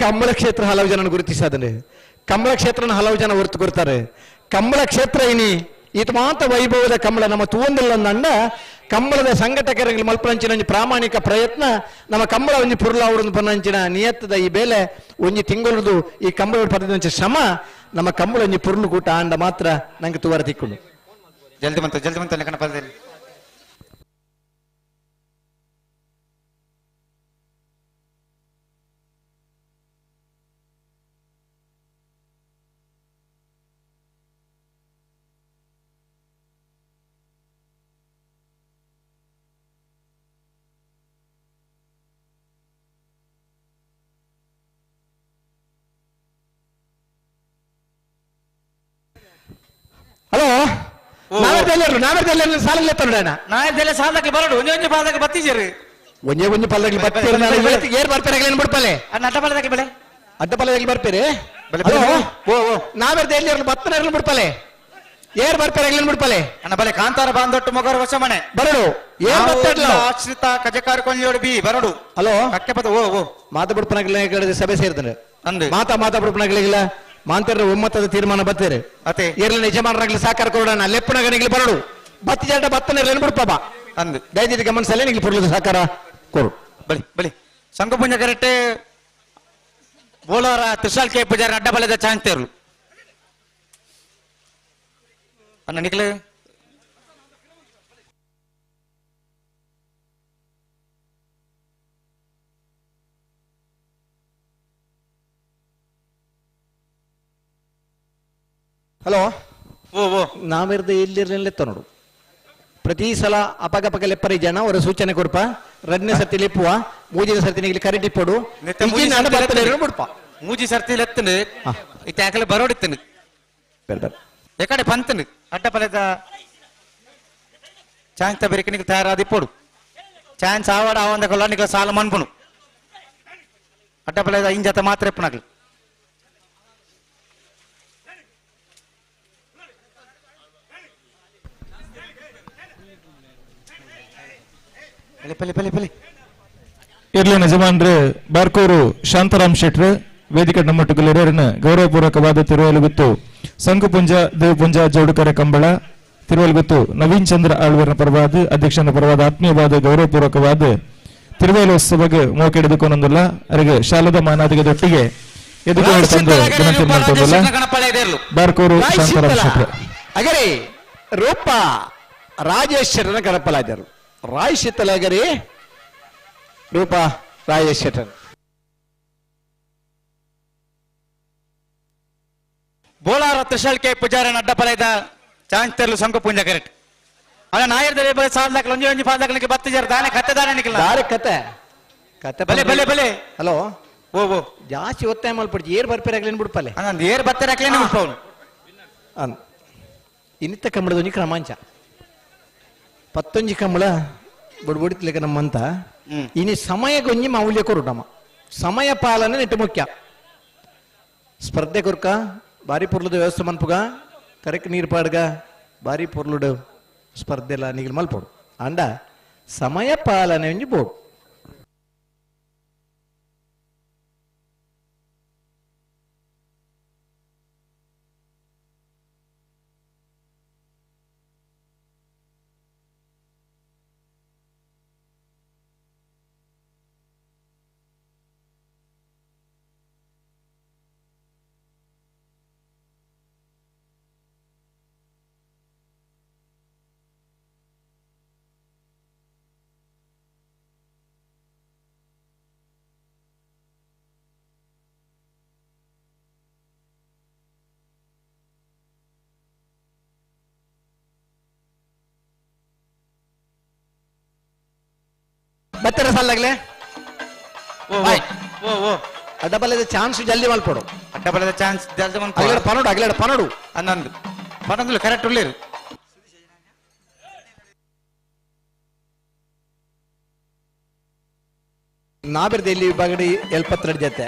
ಕಂಬಳ ಕ್ಷೇತ್ರ ಹಲವು ಜನ ಗುರುತಿಸಾದನೆ, ಕಂಬಳ ಕ್ಷೇತ್ರನ ಹಲವು ಜನ ಹೊರತು ಕೊಡ್ತಾರೆ. ಕಂಬಳ ಕ್ಷೇತ್ರ ಇನಿ ಈತ ಮಾತ ವೈಭವದ ಕಂಬಳ ನಮ್ಮ ತೂವಂದಿಲ್ಲ ಅಂದ ಕಂಬಳದ ಸಂಘಟಕರಿಗೆ ಮಲ್ಪನಂಚಿನ ಒಂಜಿ ಪ್ರಾಮಾಣಿಕ ಪ್ರಯತ್ನ. ನಮ್ಮ ಕಂಬಳ ಒಂಜಿ ಪುರ್ಲ ಅವರನ್ನು ಪನ್ನಂಚಿನ ನಿಯತ್ತದ ಈ ಬೇಲೆ ಒಂಜಿ ತಿಂಗಳದು ಈ ಕಂಬಳ ಪಡೆದಂಚ ಶ್ರಮ ನಮ್ಮ ಕಂಬಳ ಒಂಜಿ ಪುರ್ಲು ಕೂಟ ಆಂಡ ಮಾತ್ರ ನಂಗೆ ತುವರ ತಿಕ್ಕೊಂಡು. ಜಲ್ದಿ ಬಂತು ಜಲ್ದಿ ಬಂತು ಕಣಪದಲ್ಲಿ. ಹಲೋ, ನಾವೆಲ್ಲ ಸಾಲ ನೋಡೋಣ. ನಾವೆಲ್ಲ ಸಾಲಕ್ಕೆ ಬರೋಡು ಒಂಜೆ ಒಂಜಿ ಪಾಲಕ್ಕೆ ಬತ್ತೀರಿ, ಒಂಜೆ ಒಂಜಿ ಪಲ್ಲಕ್ಕೆ ಬತ್ತೀರಿ. ಏರ್ ಬರ್ತಾರೆ ಏನು ಬಿಡ್ಪಲೆ ಅಡ್ಡ ಪಲ್ಲಕ್ಕೆ ಬೆಳೆ ಅಡ್ಡ ಪಲ್ಲಕ್ಕೆ ಬರ್ತೀರಿ. ನಾವೆರ್ದ ಎಲ್ಲಿ ಬತ್ತನ ಇರಲು ಬಿಡ್ಪಲೆ, ಏರ್ ಬರ್ತಾರೆ ಏನು ಬಿಡ್ಪಲೆ. ಅಣ್ಣ ಬಲೆ ಕಾಂತಾರ ಬಾಂದೊಟ್ಟು ಮೊಗರು ಹೊಸ ಮನೆ ಬರಡು ಏರ್ ಬರ್ತಾರಲ್ಲ ಆಶ್ರಿತ ಕಜಕಾರ ಕೊಂಜೋಡು ಬಿ ಬರಡು. ಹಲೋ ಕಕ್ಕೆ ಪದ ಓ ಓ ಮಾತು ಬಿಡ್ಪನಗಳ ಸಭೆ ಸೇರ್ತಾರೆ ಅಂದೆ ಮಾತಾ ಮಾತಾ ಬಿಡ್ಪನಗಳಿಲ್ಲ ಮಾಂತರ ಒಮ್ಮತದ ತೀರ್ಮಾನ ಬತ್ತೀರಿ. ಇರ್ಲಿ ಯಜಮಾನರಾಗ್ಲಿ ಸಾಕಾರ ಕೊಡೋಣ ಲೆಪ್ಪನಗನಿಗೆ ಬರಡು ಬತ್ತಿ ಜಾಟ ಬತ್ತನ ಇರ್ಲೇನು ಬಿಡ್ಪ ಅಂದು ದಯವಿಟ್ಟು ಗಮನಿಸಲೇ ನಿಮಗೆ ಪುರ್ಲದ ಸಾಕಾರ ಕೊಡು. ಬಲಿ ಬಲಿ ಸಂಕಪುಂಜ ಕರೆಕ್ಟ್ ಬೋಲಾರ ತ್ರಿಶಾಲ್ ಕೆ ಪೂಜಾರಿ ಅಡ್ಡ ಬಲದ ಚಾಂತೇರು ಅಣ್ಣ ನಿಖಿಲ್. ಹಲೋ ಓ ಓ ನಾವಿರ್ದ ಎಲ್ಲಿರ್ಲಿಲ್ಲ ನೋಡು. ಪ್ರತಿ ಸಲ ಅಪಗಪಗ ಲೆಪ್ಪರಿ ಜನ ಅವರ ಸೂಚನೆ ಕೊಡ್ಪ ರಡ್ನೇ ಸರ್ತಿ ಲೆಪ್ಪುವ ಮೂಜಿನ ಸರ್ತಿ ನಿಗ್ಲಿ ಕರೆಂಟ್ ಇಪ್ಪಡು ಬಿಡ್ಪ ಮೂಜಿ ಸರ್ತಿ ಲೆತ್ತನು ಇತ್ತೆ ಆಕಲೆ ಬರೋಡಿತ್ತನು ಎಕಡೆ ಪಂತನು ಅಡ್ಡ ಪಲೆದ ಚಾನ್ಸ್ ಬೆರಿಕೆ ನಿಗ್ಲಿ ತಯಾರಾದ ಇಪ್ಪಡು ಚಾನ್ಸ್ ಆವಾಡ ಆವಂದ ಕೊಲ್ಲ ನಿಗ್ಲ ಸಾಲ ಮನ್ಪುನು ಅಡ್ಡ ಪಲೆದ ಇಂಜತ ಮಾತ್ರ ಎಪ್ಪನಗ್ಲಿ. ಇರ್ಲಿ ಯಜಮಾನ್ರೆ ಬಾರ್ಕೂರು ಶಾಂತಾರಾಮ್ ಶೆಟ್ರು ವೇದಿಕೆ ನಮ್ಮೊಟ್ಟಿಗೆ ಗೌರವಪೂರ್ವಕವಾದ ತಿರುವಲುಗುತ್ತು ಸಂಕುಪುಂಜ ದೇವಪುಂಜ ಜೋಡುಕರೆ ಕಂಬಳ ತಿರುವಲುಗುತ್ತು ನವೀನ್ ಚಂದ್ರ ಆಳ್ವರ್ನ ಪರವಾದ ಅಧ್ಯಕ್ಷನ ಪರವಾದ ಆತ್ಮೀಯವಾದ ಗೌರವಪೂರ್ವಕವಾದ ತಿರುವೇಲೋತ್ಸವಕ್ಕೆ ಮೋಕೆಡೆದುಕೊಂಡೊಂದಿಲ್ಲ ಅವರಿಗೆ ಶಾಲದ ಮಾನಾದಿಗೆ ದೊಟ್ಟಿಗೆ ಎದುರು ವಿನಂತಿ ಮಾಡ್ಕೊಂಡಿಲ್ಲ ಬಾರ್ಕೂರು ಶಾಂತಾರಾಮ್ ಶೆಟ್ರು. ಅಗರಿ ರೂಪ ರಾಜೇಶ್ವರನ ಗಣಪಲಾದರು ರಾಯ್ ಶೀತಲಗರಿ ರೂಪ ರಾಜೇಶ್ ಶೆಟ್ಟರ್. ಬೋಲಾರ ತ್ರಿಶಾಲ್ ಕೆ ಪೂಜಾರನ ಅಡ್ಡ ಪಲೈದ ಚಾನ್ಸ್ ತೆರಲು ಸಂಕ ಪೂಂಜ ಕರೆಕ್ಟ್ ಅಲ್ಲ ನಾಯರ್ ಬಲೆ ಸಾಲ ದಾಖಲೆ ಒಂಜಿ ಒಂಜಿ ಪಾಲ್ ದಾಖಲೆ ಬತ್ತಿ ಜರ ದಾನೆ ಕತ್ತೆ ದಾನೆ ನಿಖಿಲ ದಾರೆ ಕತೆ ಕತೆ ಬಲೆ ಬಲೆ ಬಲೆ. ಹಲೋ ಓ ಓ ಜಾಸ್ತಿ ಒತ್ತಾಯ ಮಲ್ಪಡ್ಜಿ ಏರ್ ಬರ್ಪೇರ್ ಆಗ್ಲೇನು ಬಿಡ್ಪಲೆ ಅಂದ್ ಏರ್ ಬರ್ತಾರೆ ಹಾಕ್ಲೇನು ಬಿಡ್ಪವನು ಅನ್ ಇನ್ನಿತ್ತ ಕಂಬಳದ ಒಂಜಿ ಕ್ರಮಾಂಚ ಪತ್ತೊಂಜಿ ಕಂಬಳ ಬುಡ್ಬುಡಿತ್ಲಿಕ್ಕೆ ನಮ್ಮಂತ ಇನಿ ಸಮಯಕ್ಕೊಂಜಿ ಮೌಲ್ಯ ಕೊರು ನಮ್ಮ ಸಮಯ ಪಾಲನೆ ನೆಟ್ಟು ಮುಖ್ಯ. ಸ್ಪರ್ಧೆ ಕೊರ್ಕ ಬಾರಿ ಪೊರ್ಲದ ವ್ಯವಸ್ಥೆ ಮನ್ಪುಗ ಕರೆಕ್ಟ್ ನೀರು ಪಾಡ್ಗ ಬಾರಿ ಪೊರ್ಲುಡು ಸ್ಪರ್ಧೆ ಎಲ್ಲ ನೀರು ಮಲ್ಪೋಡು ಅಂಡ ಸಮಯ ಪಾಲನೆ ಒಂಜಿ ಬೋಡು. ಬತ್ತರ ಸಾಲಾಗ್ಲೆ ಅಡ್ಡಬಲದ ಚಾನ್ಸ್ ಜಲ್ದಿ ಮಲ್ಪಡು ಅಡ್ಡಬಲದ ಚಾನ್ಸ್ ಜಲ್ದಿ ಮಲ್ಪಡು ಅಗಲಡ ಪನಡು ಅಗಲಡ ಪನಡು ಅನ್ನೊಂದು ಪನೊಂದು ಕರೆಕ್ಟ್ ಉಳ್ಳೇರು. ನಾಬೆರ್ದ ಇಲ್ಲಿ ವಿಭಾಗಡೆ 72 ಜೊತೆ,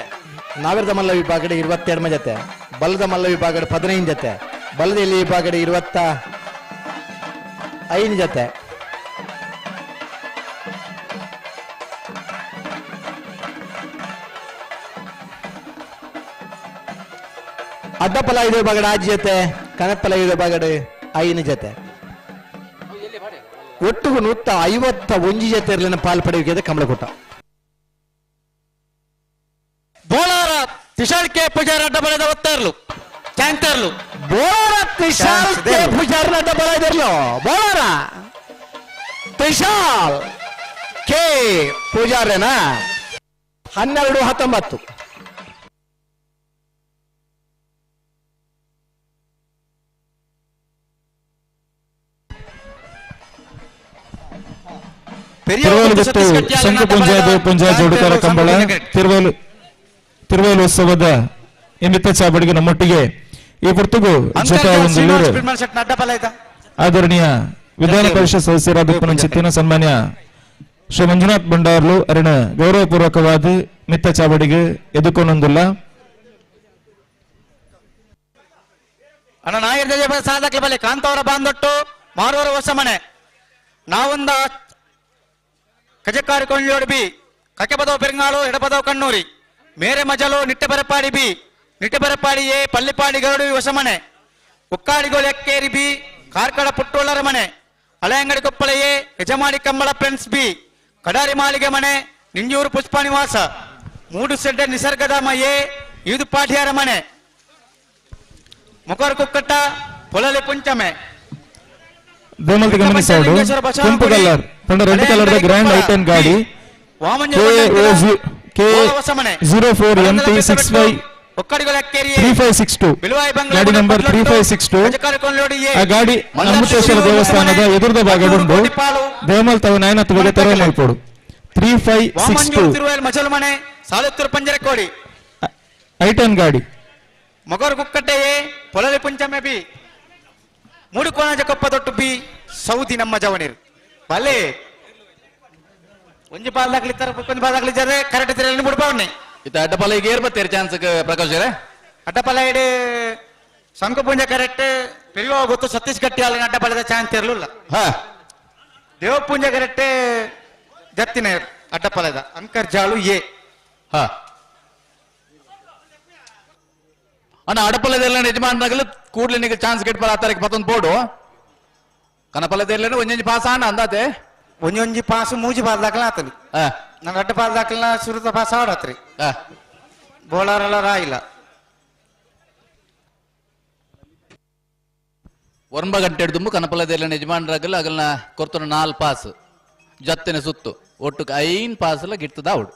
ನಾವೆರ್ದ ಮಲ್ಲ ವಿಭಾಗಡೆ 22 ಜೊತೆ, ಬಲದ ಮಲ್ಲ ವಿಭಾಗಡೆ 15 ಜೊತೆ, ಬಲದ ಇಲ್ಲಿ ವಿಭಾಗಡೆ 25 ಜೊತೆ. ಅಡ್ಡಪಲ 5 ವಿಭಾಗಡೆ 6 ಜೊತೆ, ಕನಪಲ 5 ವಿಭಾಗಡೆ 5 ಜೊತೆ. ಒಟ್ಟು 151 ಜೊತೆ ಇರಲಿನ ಪಾಲ್ ಪಡೆಯುವಿಕೆ ಕಮಲಕೂಟ. ಬೋಳಾರ ತ್ರಿಶಾಲ್ ಕೆ ಪೂಜಾರಿ ಅಡ್ಡ ಬಲದ ಒತ್ತಾರ್ಲು ಚಾಂತರ್ಲು. ಬೋಳಾರ ತ್ರಿಶಾಲ್ ಕೆ ಪೂಜಾರಿ ಅಡ್ಡ ಬಲ ಇದಿರ್ಲು. ಬೋಳಾರ ತ್ರಿಶಾಲ್ ಕೆ ಪೂಜಾರಿನ 12-19. ತಿರುವಲುಗುತ್ತು ಶಂಕುಪುಂಜ ದೇವಪುಂಜ ಜೋಡುಕರ ಕಂಬಳ ತಿರುವಲು ತಿರುವಲು ಉತ್ಸವದ ನಿಮಿತ್ತ ಚಾಬಡಿಗೆ ನಮ್ಮೊಟ್ಟಿಗೆ ಈ ಹೊರತುಗೂ ಜೊತೆ ಒಂದು ಆದರಣೀಯ ವಿಧಾನ ಪರಿಷತ್ ಸದಸ್ಯರಾದ ಪುನಂಚಿತ್ತಿನ ಸನ್ಮಾನ್ಯ ಶ್ರೀ ಮಂಜುನಾಥ್ ಭಂಡಾರ್ಲು ಅರಿಣ ಗೌರವಪೂರ್ವಕವಾದ ಮಿತ್ತ ಚಾವಡಿಗೆ ಎದುಕೊಂಡೊಂದಿಲ್ಲ. ಅಣ್ಣ ನಾಯರ್ ಸಾಧಕಲ ಬಲೆ ಕಾಂತವರ ಬಾಂದೊಟ್ಟು ಮಾರುವರ ಹೊಸ ಮನೆ ನಾವೊಂದ ಕಜಕಾರಿ ಕೊಂಡ್ಯೋಡು ಬಿ ಕಕೆಪದವ ಪೆರಂಗಾಳು ಎಡಪದವ ಕಣ್ಣೂರಿ ಮೇರೆ ಮಜಲು ನಿಟ್ಟೆಬರಪಾಡಿ ಬಿ ನಿಟ್ಟೆಬರಪಾಡಿ ಎ ಪಲ್ಲಿಪಾಡಿ ಗರುಡು ಹೊಸಮನೆ ಉಕ್ಕಾಡಿಗೋಳು ಎಕ್ಕೇರಿ ಬಿ ಕಾರ್ಕಳ ಪುಟ್ಟೋಳರ ಮನೆ ಹಳೆಯಂಗಡಿ ಕೊಪ್ಪಳ ಎ ಯಜಮಾಡಿ ಕಂಬಳ ಫ್ರೆಂಡ್ಸ್ ಬಿ ಕಡಾರಿ ಮಾಳಿಗೆ ಮನೆ ನಿಂಜೂರು ಪುಷ್ಪ ನಿವಾಸ ಮೂಡುಸೆಡ್ಡೆ ನಿಸರ್ಗಧಾಮ ಎ ಈದುಪಾಠಿಯರ ಮನೆ ಮುಖರ್ ಕುಕ್ಕಟ್ಟ ಪೊಲಲಿ ಪುಂಚಮೆ. ದಯಮಾಡಿ ಗಮನಿಸೋಡು ಕೆಂಪು ಕಲರ್ ಪಂಡ red colour the grand i ten ಗಾಡಿ K 04 MT 65 3562 ಗಾಡಿ ನಂಬರ್ 3562. ಆ ಗಾಡಿ ಅಮೃತೇಶ್ವರ ದೇವಸ್ಥಾನದ ಎದುರದ ಭಾಗಡುಂಡು. ದೇವಮಲ್ ತಾವು ನಾಯನತ್ತು ಬಗ್ಗೆ ತೆರವು ಮಲ್ಪೋಡು. 3562 ಮಜಲು ಮನೆ ಸಾಲತ್ತೂರು ಪಂಜರಕೋಡಿ i ten ಗಾಡಿ. ಮೊಗರು ಕುಕ್ಕಟ್ಟೆ ಎ ಪೊಲಲಿ ಪುಂಚಮೆ ಬಿ ಮೂಡುಕೋಣ ಕೊಪ್ಪ ದೊಟ್ಟು ಬಿ ಸೌದಿ ನಮ್ಮ ಜವನೀರು ಬಲೆ ಒಂಜಿ ಪಾಲ್ ದಾಖಲಿ ತರ ಒಂಜಿ ಪಾಲ್ ದಾಖಲಿ ಜರೆ ಕರೆಕ್ಟ್ ತಿರಲಿ ಮುಡ್ಪಾವನೆ. ಇತ್ತ ಅಡ್ಡಪಲ ಈಗ ಏರ್ ಬತ್ತೇರಿ ಚಾನ್ಸ್ ಪ್ರಕಾಶ್ ಜರೆ ಅಡ್ಡಪಲ ಇಡು ಶಂಕುಪುಂಜ ಕರೆಕ್ಟ್ ಪೆರಿಯೋ ಗೊತ್ತು ಸತೀಶ್ ಗಟ್ಟಿ ಅಲ್ಲ ಅಡ್ಡಪಲದ ಚಾನ್ಸ್ ಇರಲಿಲ್ಲ. ದೇವಪುಂಜ ಕರೆಕ್ಟ್ ಜತ್ತಿನ ಅಡ್ಡಪಲದ ಅಂಕರ್ ಜಾಳು ಎ. ಹಾ ಅಣ್ಣ ಅಡಪಲದೆಲ್ಲ ಯಜಮಾನರಾಗಲು ಕೂಡಲೇ ನಿಮಗೆ ಚಾನ್ಸ್ ಗೆಟ್ಪಲ ಆ ತಾರೀಕು ಪತ್ತೊಂದು ಬೋರ್ಡು ಕನಪಲದೆಲ್ಲ ಒಂಜೊಂಜಿ ಪಾಸ್ ಅಣ್ಣ ಅಂದಾತೆ ಒಂಜೊಂಜಿ ಪಾಸ್ ಮೂಜಿ ಪಾಲ್ ದಾಖಲ ಆತಲಿ ನಾನು ಅಡ್ಡ ಪಾಲ್ ದಾಖಲ ಸುರುತ ಪಾಸ್ ಆಡತ್ರಿ ಬೋಳಾರಲ್ಲ ರಾಯಿಲ್ಲ. ಒಂಬ ಗಂಟೆ ಹಿಡಿದು ಕನಪಲದೆಲ್ಲ ಯಜಮಾನರಾಗಲು ಅಗಲ್ನ ಕೊರ್ತನ 4 ಪಾಸ್ ಜತ್ತಿನ ಸುತ್ತು ಒಟ್ಟು 5 ಪಾಸ್ ಎಲ್ಲ ಗಿಟ್ಟದ ಅವಡು.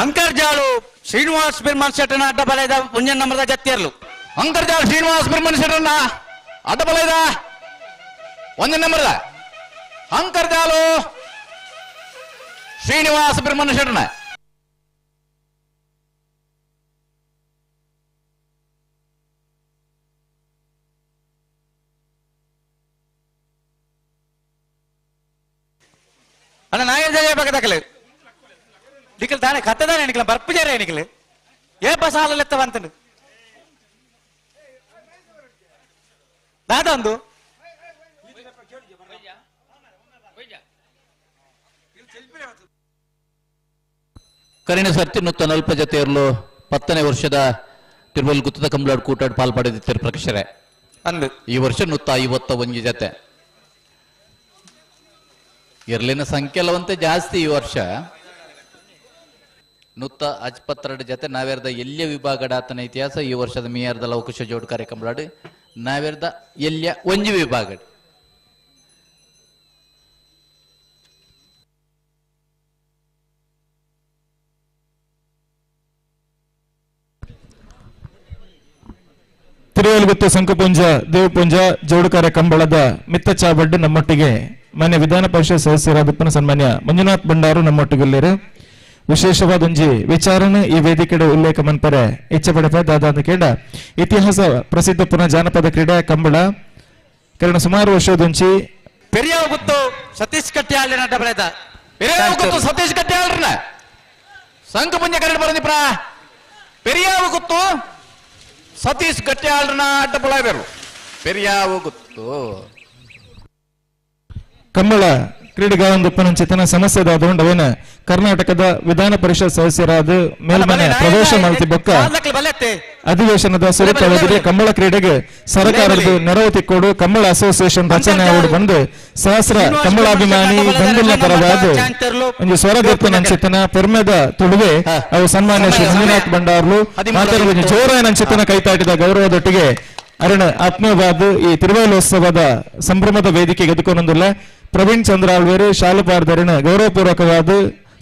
ಅಂಕರ್ಜಾಳು ಶ್ರೀನಿವಾಸ್ ಬಿರ್ಮನ್ ಶೆಟ್ಟನ ಅಡ್ಡ ಬಲದ ಪುಂಜನ್ ನಂಬರದ ಜತ್ತಿಯರ್ಲು. ಅಂಕರ್ಜಾಳು ಶ್ರೀನಿವಾಸ್ ಬಿರ್ಮನ್ ಶೆಟ್ಟನ ಅಡ್ಡ ಬಲದ ಒಂದೇ ನಂಬರ್ದ ಅಂಕರ್ಜಾಳು ಶ್ರೀನಿವಾಸ್ ಬಿರ್ಮನ್ ಶೆಟ್ಟನ. ಅಣ್ಣ ನಾಯರ್ ಜಯ ಪಕ್ಕದಕ್ಕಲು ನಿಖಲ್ ತಾನೆ ಕತ್ತದಾನೆ ನಿಖಲ ಬರ್ಪು ಜರ ನಿಖಲ್ ಏಪ ಸಾಲಲೆತ್ತ ಬಂತನು ದಾದೊಂದು ಕರಿಣ ಸರ್ತಿ 140 ಜೊತೆಯರ್ಲು 10ನೇ ವರ್ಷದ ತಿರುವಲ್ ಗುತ್ತದ ಕಂಬಳಾಡ್ ಕೂಟಾಡ್ ಪಾಲ್ ಪಡೆದಿತ್ತಾರೆ ಪ್ರಕಾಶರೇ. ಅಂದು ಈ ವರ್ಷ 151 ಜೊತೆ ಎರ್ಲಿನ ಸಂಖ್ಯೆ ಅಲ್ಲವಂತೆ ಜಾಸ್ತಿ ಈ ವರ್ಷ 152 ಜೊತೆ. ನಾವೇರ್ದ ಎಲ್ಲಿಯ ವಿಭಾಗಡಾತನ ಇತಿಹಾಸ ಈ ವರ್ಷದ ಮೀಯಾರ್ದ ಲವಕುಶ ಜೋಡ್ ಕಾರ್ಯಕ್ರಮಲಾಡು ನಾವೇರ್ದ ಎಲ್ಲಿಯ ಒಂಜಿ ವಿಭಾಗ. ತಿರುವೇಲುಗುತ್ತು ಸಂಕುಪುಂಜ ದೇವಪುಂಜ ಜೋಡುಕರೆ ಕಂಬಳದ ಮಿತ್ತ ಚಾಬಡ್ಡು ನಮ್ಮೊಟ್ಟಿಗೆ ಮಾನ್ಯ ವಿಧಾನ ಪರಿಷತ್ ಸದಸ್ಯರಾದ ಸನ್ಮಾನ್ಯ ಮಂಜುನಾಥ್ ಭಂಡಾರು ನಮ್ಮೊಟ್ಟಿಗುಲ್ಲೇರು. ವಿಶೇಷವಾದ ಒಂಜಿ ವಿಚಾರಣೆ ಈ ವೇದಿಕೆಡೆ ಉಲ್ಲೇಖ ಮನ್ಪರೆ ಇಚ್ಛೆ ಪಡೆಪ ದಾದಾದ ಕೇಡ ಇತಿಹಾಸ ಪ್ರಸಿದ್ಧ ಪುನಃ ಜಾನಪದ ಕ್ರೀಡೆ ಕಂಬಳ ಕರಣ ಸುಮಾರು ವರ್ಷದೊಂಚಿ ಪೆರಿಯಾಗುತ್ತು ಸತೀಶ್ ಕಟ್ಟಿಯಾಳಿನ ಡಬಳೆದ ಪೆರಿಯಾಗುತ್ತು ಸತೀಶ್ ಕಟ್ಟಿಯಾಳ್ರನ ಸಂಕಪುಂಜ ಕರಡು ಬರಂದಿಪ್ರ ಪೆರಿಯಾಗುತ್ತು ಸತೀಶ್ ಕಟ್ಟಿಯಾಳ್ರನ ಅಡ್ಡಪಳಾಬೇರು ಪೆರಿಯಾಗುತ್ತು ಕಂಬಳ ಕ್ರೀಡೆಗಾರೊಂದು ಸಮಸ್ಯೆ ದಾದೊಂಡವನ ಕರ್ನಾಟಕದ ವಿಧಾನ ಪರಿಷತ್ ಸದಸ್ಯರಾದ ಮೇಲ್ಮನೆ ಪ್ರವೇಶ ಮಾಡ್ತಿ ಬೊಕ್ಕ ಅಧಿವೇಶನದ ಸುರಕ್ಷ ಕಂಬಳ ಕ್ರೀಡೆಗೆ ಸರ್ಕಾರದ ನೆರವು ತಿಕ್ಕೋಡು ಕಂಬಳ ಅಸೋಸಿಯೇಷನ್ ರಚನೆ ಆವಡು ಬಂದು ಸಹಸ್ರ ಕಂಬಳಾಭಿಮಾನಿ ಬಂಧುಲ ಪರವಾದ ಒಂದು ಸ್ವರದರ್ಪಣಂಚಿತನ ಪೆರ್ಮೆದ ತುಳುವೆ ಅವು ಸನ್ಮಾನ್ಯ ಶ್ರೀ ಮಂಜುನಾಥ್ ಭಂಡಾರ್ಲು ಮಾತಾಡುವ ಜೋರಾಯನಂಚಿತನ ಕೈತಾಟಿದ ಗೌರವದೊಟ್ಟಿಗೆ ಅರುಣ ಆತ್ಮೀಯವಾದ ಈ ತಿರುವೇಲೋತ್ಸವದ ಸಂಭ್ರಮದ ವೇದಿಕೆಗೆ ಎದುಕೊಂಡೊಂದಿಲ್ಲ ಪ್ರವೀಣ್ ಚಂದ್ರ ಆಳ್ವೇರು ಶಾಲುಪಾರ್ದರಿನ ಗೌರವಪೂರ್ವಕವಾದ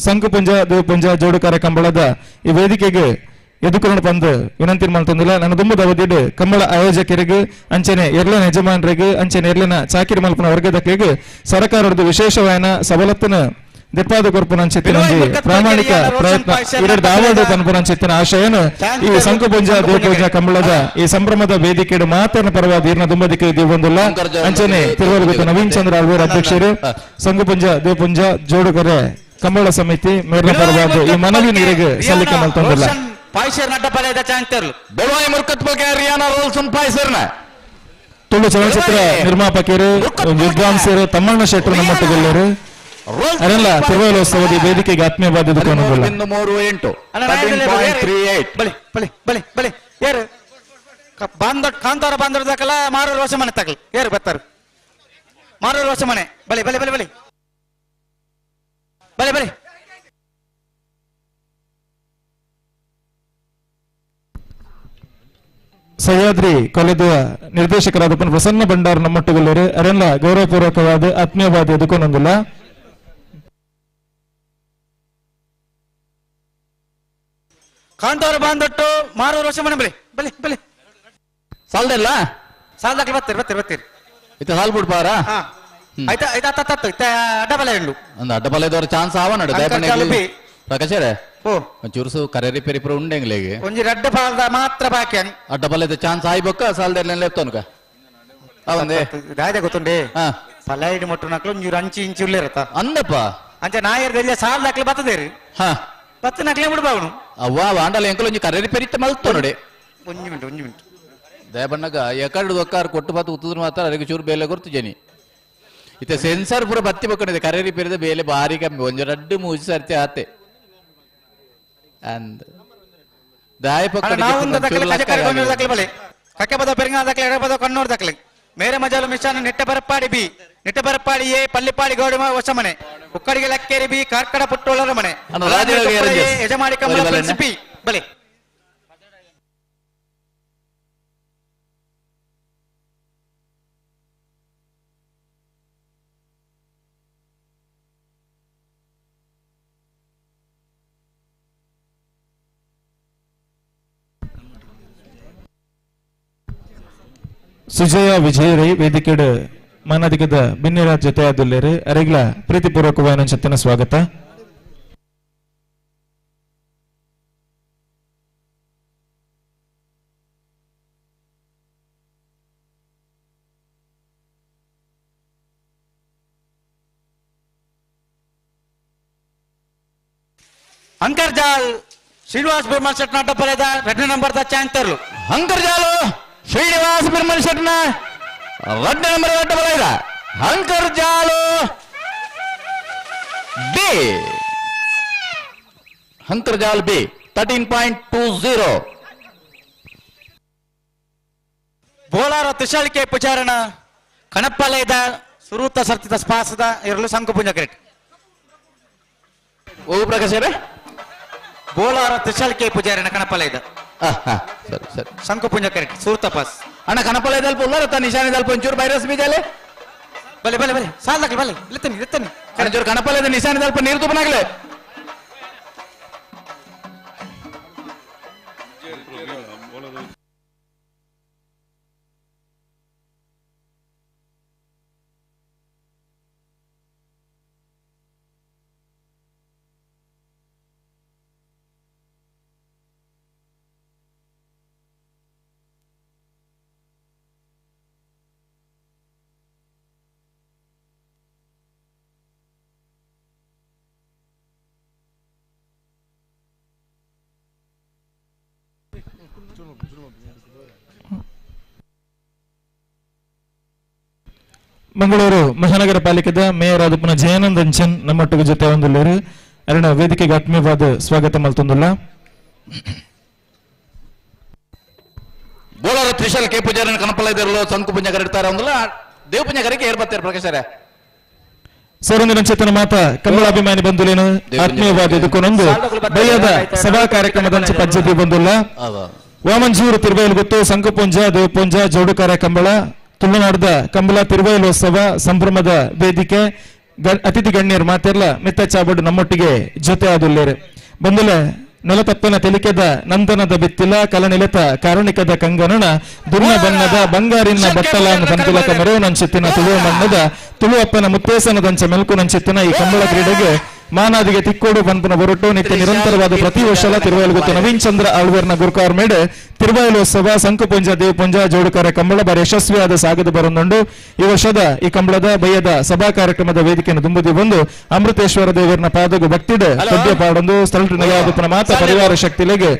ಸಂಕುಪುಂಜ ದೇವಪುಂಜ ಜೋಡುಕಾರ ಕಂಬಳದ ಈ ವೇದಿಕೆಗೆ ಎದುಕೊಂಡು ಬಂದು ವಿನಂತಿ ಮಾಡ್ತಂದಿಲ್ಲ. ನನ್ನ ದುಂಬದ ಅವಧಿಡ್ ಕಂಬಳ ಆಯೋಜಕರಿಗೆ ಅಂಚನೆ ಎರ್ಲನ ಯಜಮಾನರಿಗೆ ಅಂಚನೆ ಎರ್ಲನ ಚಾಕಿರಿ ಮಲ್ಪನ ವರ್ಗದಕ್ಕೆ ಸರ್ಕಾರದ ವಿಶೇಷವಾಯನ ಸವಲತ್ತಿನ ದೆಪ್ಪಾದ ಕೊರ್ಪುನಂಚಿತ್ತಿನ ಪ್ರಾಮಾಣಿಕ ಪ್ರಯತ್ನ ಎರಡು ದಾವದ ತನ್ಪುನಂಚಿತ್ತಿನ ಆಶಯನ ಈ ಸಂಕುಪುಂಜ ದೇವಪೂಜಾ ಕಂಬಳದ ಈ ಸಂಭ್ರಮದ ವೇದಿಕೆ ಮಾತನ ಪರವಾದ ಈರ್ನ ದುಂಬದಿಕ್ಕೆ ದೇವೊಂದಿಲ್ಲ ಅಂಚನೆ ತಿರುವಲಗುತ್ತ ನವೀನ್ ಚಂದ್ರ ಆಳ್ವೇರ್ ಅಧ್ಯಕ್ಷರು ಸಂಕುಪುಂಜ ದೇವಪುಂಜ ಜೋಡುಕರೆ ಕಂಬಳ ಸಮಿತಿ ಮೇರ್ನ ಪರವಾದ ಈ ಮನವಿ ನೀರಿಗೆ ಸಲ್ಲಿಕೆ ಮಾಡ್ತಂದಿಲ್ಲ. ತುಳು ಚಲನಚಿತ್ರ ನಿರ್ಮಾಪಕರು ವಿದ್ವಾಂಸರು ತಮ್ಮಣ್ಣ ಶೆಟ್ಟರು ನಮ್ಮೊಟ್ಟಿಗೆಲ್ಲರು ಅದೆಲ್ಲ ತಿರುವೇಲೋತ್ಸವದ ವೇದಿಕೆಗೆ ಆತ್ಮೀಯವಾದ ಕಾಂತಾರ ಬಾಂಧವ್ರ ಮಾರೂರು ವರ್ಷ ಮನೆ ತಗಲ್ ಏರು ಬರ್ತಾರ ಮಾರೂರು ವರ್ಷ ಮನೆ ಬಲೆ ಬಲೆ ಬಲೆ ಬಲೆ ಬಲೆ ಬಲೆ ಸಹ್ಯಾದ್ರಿ ಕಾಲೇಜು ನಿರ್ದೇಶಕರಾದ ಪ್ರಸನ್ನ ಭಂಡಾರ್ ನಮ್ಮೊಟ್ಟಿಗೆಲ್ಲರು ಅದೆಲ್ಲ ಗೌರವಪೂರ್ವಕವಾದ ಆತ್ಮೀಯವಾದ ಎದುಕೊಂಡೊಂದಿಲ್ಲ. ಕಾಂತಾರ ಬಾಂಧೊಟ್ಟು ಮಾರೂರು ವರ್ಷ ಮನೆ ಬಲೆ ಬಲೆ ಬಲೆ ಸಾಲದಲ್ಲ ಸಾಲದಾಕ್ಲಿ ಬರ್ತೀರಿ ಬರ್ತೀರಿ ಬರ್ತೀರಿ ಇತ್ತ ಸಾಲ್ ಬಿಡ್ಪಾರ ಆಯ್ತಾ ಆಯ್ತಾ ತತ್ತು ಇತ್ತ ಅಡ್ಡಬಲ ಉಂಡು ಅಂದ ಅಡ್ಡಬಲ ಚಾನ್ಸ್ ಆವ ನಡು ಪ್ರಕಾಶರೇ ಚೂರುಸು ಕರೆ ರಿಪೇರಿ ಪೂರ ಉಂಡೆಂಗ್ಲೇಗೆ ಒಂಜಿ ರಡ್ಡ ಪಾಲ್ದ ಮಾತ್ರ ಬಾಕಿ ಅಡ್ಡಬಲದ ಚಾನ್ಸ್ ಆಯ್ಬೊಕ್ಕ ಸಾಲದೆಲ್ಲ ಲೆಪ್ತೋನ್ಕ ಅವಂದೇ ದಾದೆ ಗೊತ್ತುಂಡೆ ಪಲಾಯಿಡ್ ಮೊಟ್ಟು ನಕ್ಲು ಒಂಜೂರು ಅಂಚಿ ಇಂಚಿ ಉಳ್ಳೇರತ್ತ ಅಂದಪ್ಪ ಅಂಚೆ ನಾಯರ್ದೆಲ್ಲ ಸಾಲದಾಕ್ಲಿ ಬತ್ತದೇರಿ ಬತ್ತ ನಕ್ಲೆ ಬಿಡ್ಬಾವನು ಅವ್ವ ವಾಂಡಲ ಎಂಕಲ್ ಒಂಜಿ ಕರೆ ರಿಪೇರಿ ಮಲ್ತೋ ನೋಡಿ ಒಂಜಿ ಮಿಂಟ್ ಒಂಜಿ ಮಿಂಟ್ ದಯಬಣ್ಣಗ ಎಕಡೆ ಒಕ್ಕಾರು ಕೊಟ್ಟು ಬಾತು ಉತ್ತದ್ರ ಮಾತ್ರ ಅದಕ್ಕೆ ಚೂರು ಬೇಲೆ ಗೊತ್ತು ಜನಿ ಇತ್ತ ಸೆನ್ಸರ್ ಪೂರ ಬತ್ತಿ ಬಕ್ಕೊಂಡಿದೆ ಕರೆ ರಿಪೇರಿದ ಬೇಲೆ ಭಾರಿ ಕಮ್ಮಿ ಒಂಜಿ ರಡ್ಡು ಮೂಜಿ ಸರ್ತಿ ಆತೆ ಅಂದ್ ದಾಯ ಕಕ್ಕೆಪದ ಪೆರಿಂಗ ದಾಖಲೆ ಎಡಪದ ಕಣ್ಣೂರು ದಾಖಲೆ ಮೇರೆ ಮಜಾಲು ಮಿಶಾನ ನೆಟ್ಟಬರಪ್ಪಾಡಿ ಬಿ ನೆಟ್ಟಬರಪ್ಪಾಡಿ ಎ ಪಲ್ಲಿಪಾಡಿ ಗೌಡ ಹೊಸ ಮನೆ ಉಕ್ಕಡಿಗೆ ಲಕ್ಕೇರಿ ಬಿ ಕಾರ್ಕಡ ಪುಟ್ಟೋಳರ ಮನೆ ಯಜಮಾಡಿ ಕಮಲ ಬಿ ಬಲೆ ಸುಜಯ ವಿಜಯರೈ ವೇದಿಕೆಡು ಮಾನಾಧಿಕದ ಬಿನ್ನಿರಾಜ್ ಜೊತೆ ಆದುಲ್ಲೇರು ಅರೆಗ್ಲ ಪ್ರೀತಿಪೂರ್ವಕವಾದ ಚತ್ತನ ಸ್ವಾಗತ. ಅಂಕರ್ಜಾಲ್ ಶ್ರೀನಿವಾಸ್ ಬಿರ್ಮಲ್ ಶೆಟ್ನ ಅಡ್ಡಪಲೆದ ರೆಡ್ ನಂಬರ್ the ಚಾಂತರ್ಲು ಅಂಕರ್ಜಾಲು ಶ್ರೀನಿವಾಸ್ ಬಿರ್ಮಲ್ ಶೆಟ್ನ ರಡ್ಡ ನಂಬರ್ ಅಡ್ಡಬಲ Ankarjalu B Ankarjal B 13.20. Bolar ತುಷಾಳಿಕೆ ಪುಚಾರಣ ಕಣಪ್ಪಲೇದ ಸುರೂತ ಸರ್ತಿದ ಸ್ಪಾಸದ ಇರಲು ಸಂಕುಪುಂಜ ಕ್ರಿಕೆಟ್ ಓ ಪ್ರಕಾಶ್ ಬೋಲಾರ ತುಷಾಳಿಕೆ ಪೂಜಾರಣ ಕಣಪ್ಪಲೇದ ಸರಿ ಸರಿ ಶಂಕುಪುಂಜ ಕರೆಕ್ಟ್ ಸುರೂತ ಪಾಸ್ ಅಣ್ಣ ಕಣಪ್ಪಲೇದ ಅಲ್ಪ ಉಲ್ಲಾರ ನಿಶಾನೆ ಅಲ್ಪ ಒಂಚೂರು ವೈರಸ್ ಬೀಜಲೆ ಬಲೆ ಬಲೆ ಬಲೆ ಸಾಲದಾಕ್ಲಿ ಬಲೆ ಇತ್ತನಿ ಇತ್ತನಿ ಒಂಚೂರು ಕಣಪ್ಪಲೇದ ನಿಶಾನೆ ಅಲ್ಪ ನೀರು ತುಪ್ಪನಾಗ್ಲೆ Mangaluru ಮಹಾನಗರ ಪಾಲಿಕೆದ ಮೇಯರ್ ಆದ ಪುನಃ ಜಯಾನಂದ್ ಅಂಚನ್ ನಮ್ಮೊಟ್ಟಿಗೆ ಜೊತೆ ಒಂದುಲ್ಲೇರು ಅರಣ ವೇದಿಕೆಗೆ ಆತ್ಮೀಯವಾದ ಸ್ವಾಗತ ಮಲ್ತೊಂದುಲ್ಲ. ಬೋಳಾರ ತ್ರಿಶಾಲ್ ಕೆ ಪೂಜಾರನ ಕನಪಲ ಇದ್ರಲ್ಲೋ ಸಂಕು ಪುಂಜ ಕರೆಡ್ತಾರೆ ಒಂದಲ್ಲ ದೇವ ಪುಂಜ ಕರೆಗೆ ಏರ್ಬತ್ತಾರೆ ಪ್ರಕಾಶರೇ. ಸೌರಂಜನ ಚೇತನ ಮಾತ ಕಮಲಾಭಿಮಾನಿ ಬಂಧುಲೇನು ಆತ್ಮೀಯವಾದ ಇದಕ್ಕೊಂದು ಬಯ್ಯದ ಸಭಾ ಕಾರ್ಯಕ್ರಮದಂಚ ಪದ್ಧತಿ ಬಂದಿಲ್ಲ. ವಾಮಂಜೂರು ತಿರುಬೈಲು ಗೊತ್ತು ಸಂಕುಪುಂಜ ದೇವಪುಂಜ ಜೋಡುಕಾರ ಕಂಬಳ ತುಳುನಾಡದ ಕಂಬಳ ತಿರುಬೈಲೋತ್ಸವ ಸಂಭ್ರಮದ ವೇದಿಕೆ ಅತಿಥಿ ಗಣ್ಯರು ಮಾತೆಲ್ಲ ಮಿತ್ತ ಚಾಬಡು ನಮ್ಮೊಟ್ಟಿಗೆ ಜೊತೆ ಆದುಲ್ಲೇರು ಬಂದುಲೆ ನೆಲತಪ್ಪನ ತೆಲಿಕೆದ ನಂದನದ ಬಿತ್ತಿಲ ಕಲನೆಲೆತ ಕಾರುಣಿಕದ ಕಂಗನನ ದುರ್ನ ಬಣ್ಣದ ಬಂಗಾರಿನ ಬತ್ತಲಾನ ಬಂತುಲಕ ಮೆರವನಂಚಿತ್ತಿನ ತುಳುವ ಮಣ್ಣದ ತುಳುವಪ್ಪನ ಮುತ್ತೇಸನದಂಚ ಮೆಲ್ಕುನಂಚಿತ್ತಿನ ಈ ಕಂಬಳ ಕ್ರೀಡೆಗೆ ಮಾನಾದಿಗೆ ತಿಕ್ಕೋಡು ಪನ್ಪುನ ಹೊರಟು ನಿತ್ಯ ನಿರಂತರವಾದ ಪ್ರತಿ ವರ್ಷಲ ತಿರುವೈಲುಗುತ್ತು ನವೀನ್ ಚಂದ್ರ ಆಳ್ವೇರ್ನ ಗುರುಕಾರ್ ಮೇಡೆ ತಿರುವೈಲೋತ್ಸವ ಸಂಕುಪುಂಜ ದೇವಪುಂಜ ಜೋಡುಕಾರ ಕಂಬಳ ಬಾರಿ ಯಶಸ್ವಿಯಾದ ಸಾಗದ ಬರೊಂದುಂಡು. ಈ ವರ್ಷದ ಈ ಕಂಬಳದ ಬಯ್ಯದ ಸಭಾ ಕಾರ್ಯಕ್ರಮದ ವೇದಿಕೆಯನ್ನು ದುಂಬುದಿ ಬಂದು ಅಮೃತೇಶ್ವರ ದೇವರನ ಪಾದಗು ಭಕ್ತಿಡೆ ಪದ್ಯ ಪಾಡೊಂದು ಸ್ಥಳ ಮಾತ ಪರಿವಾರ ಶಕ್ತಿಲೆಗೆ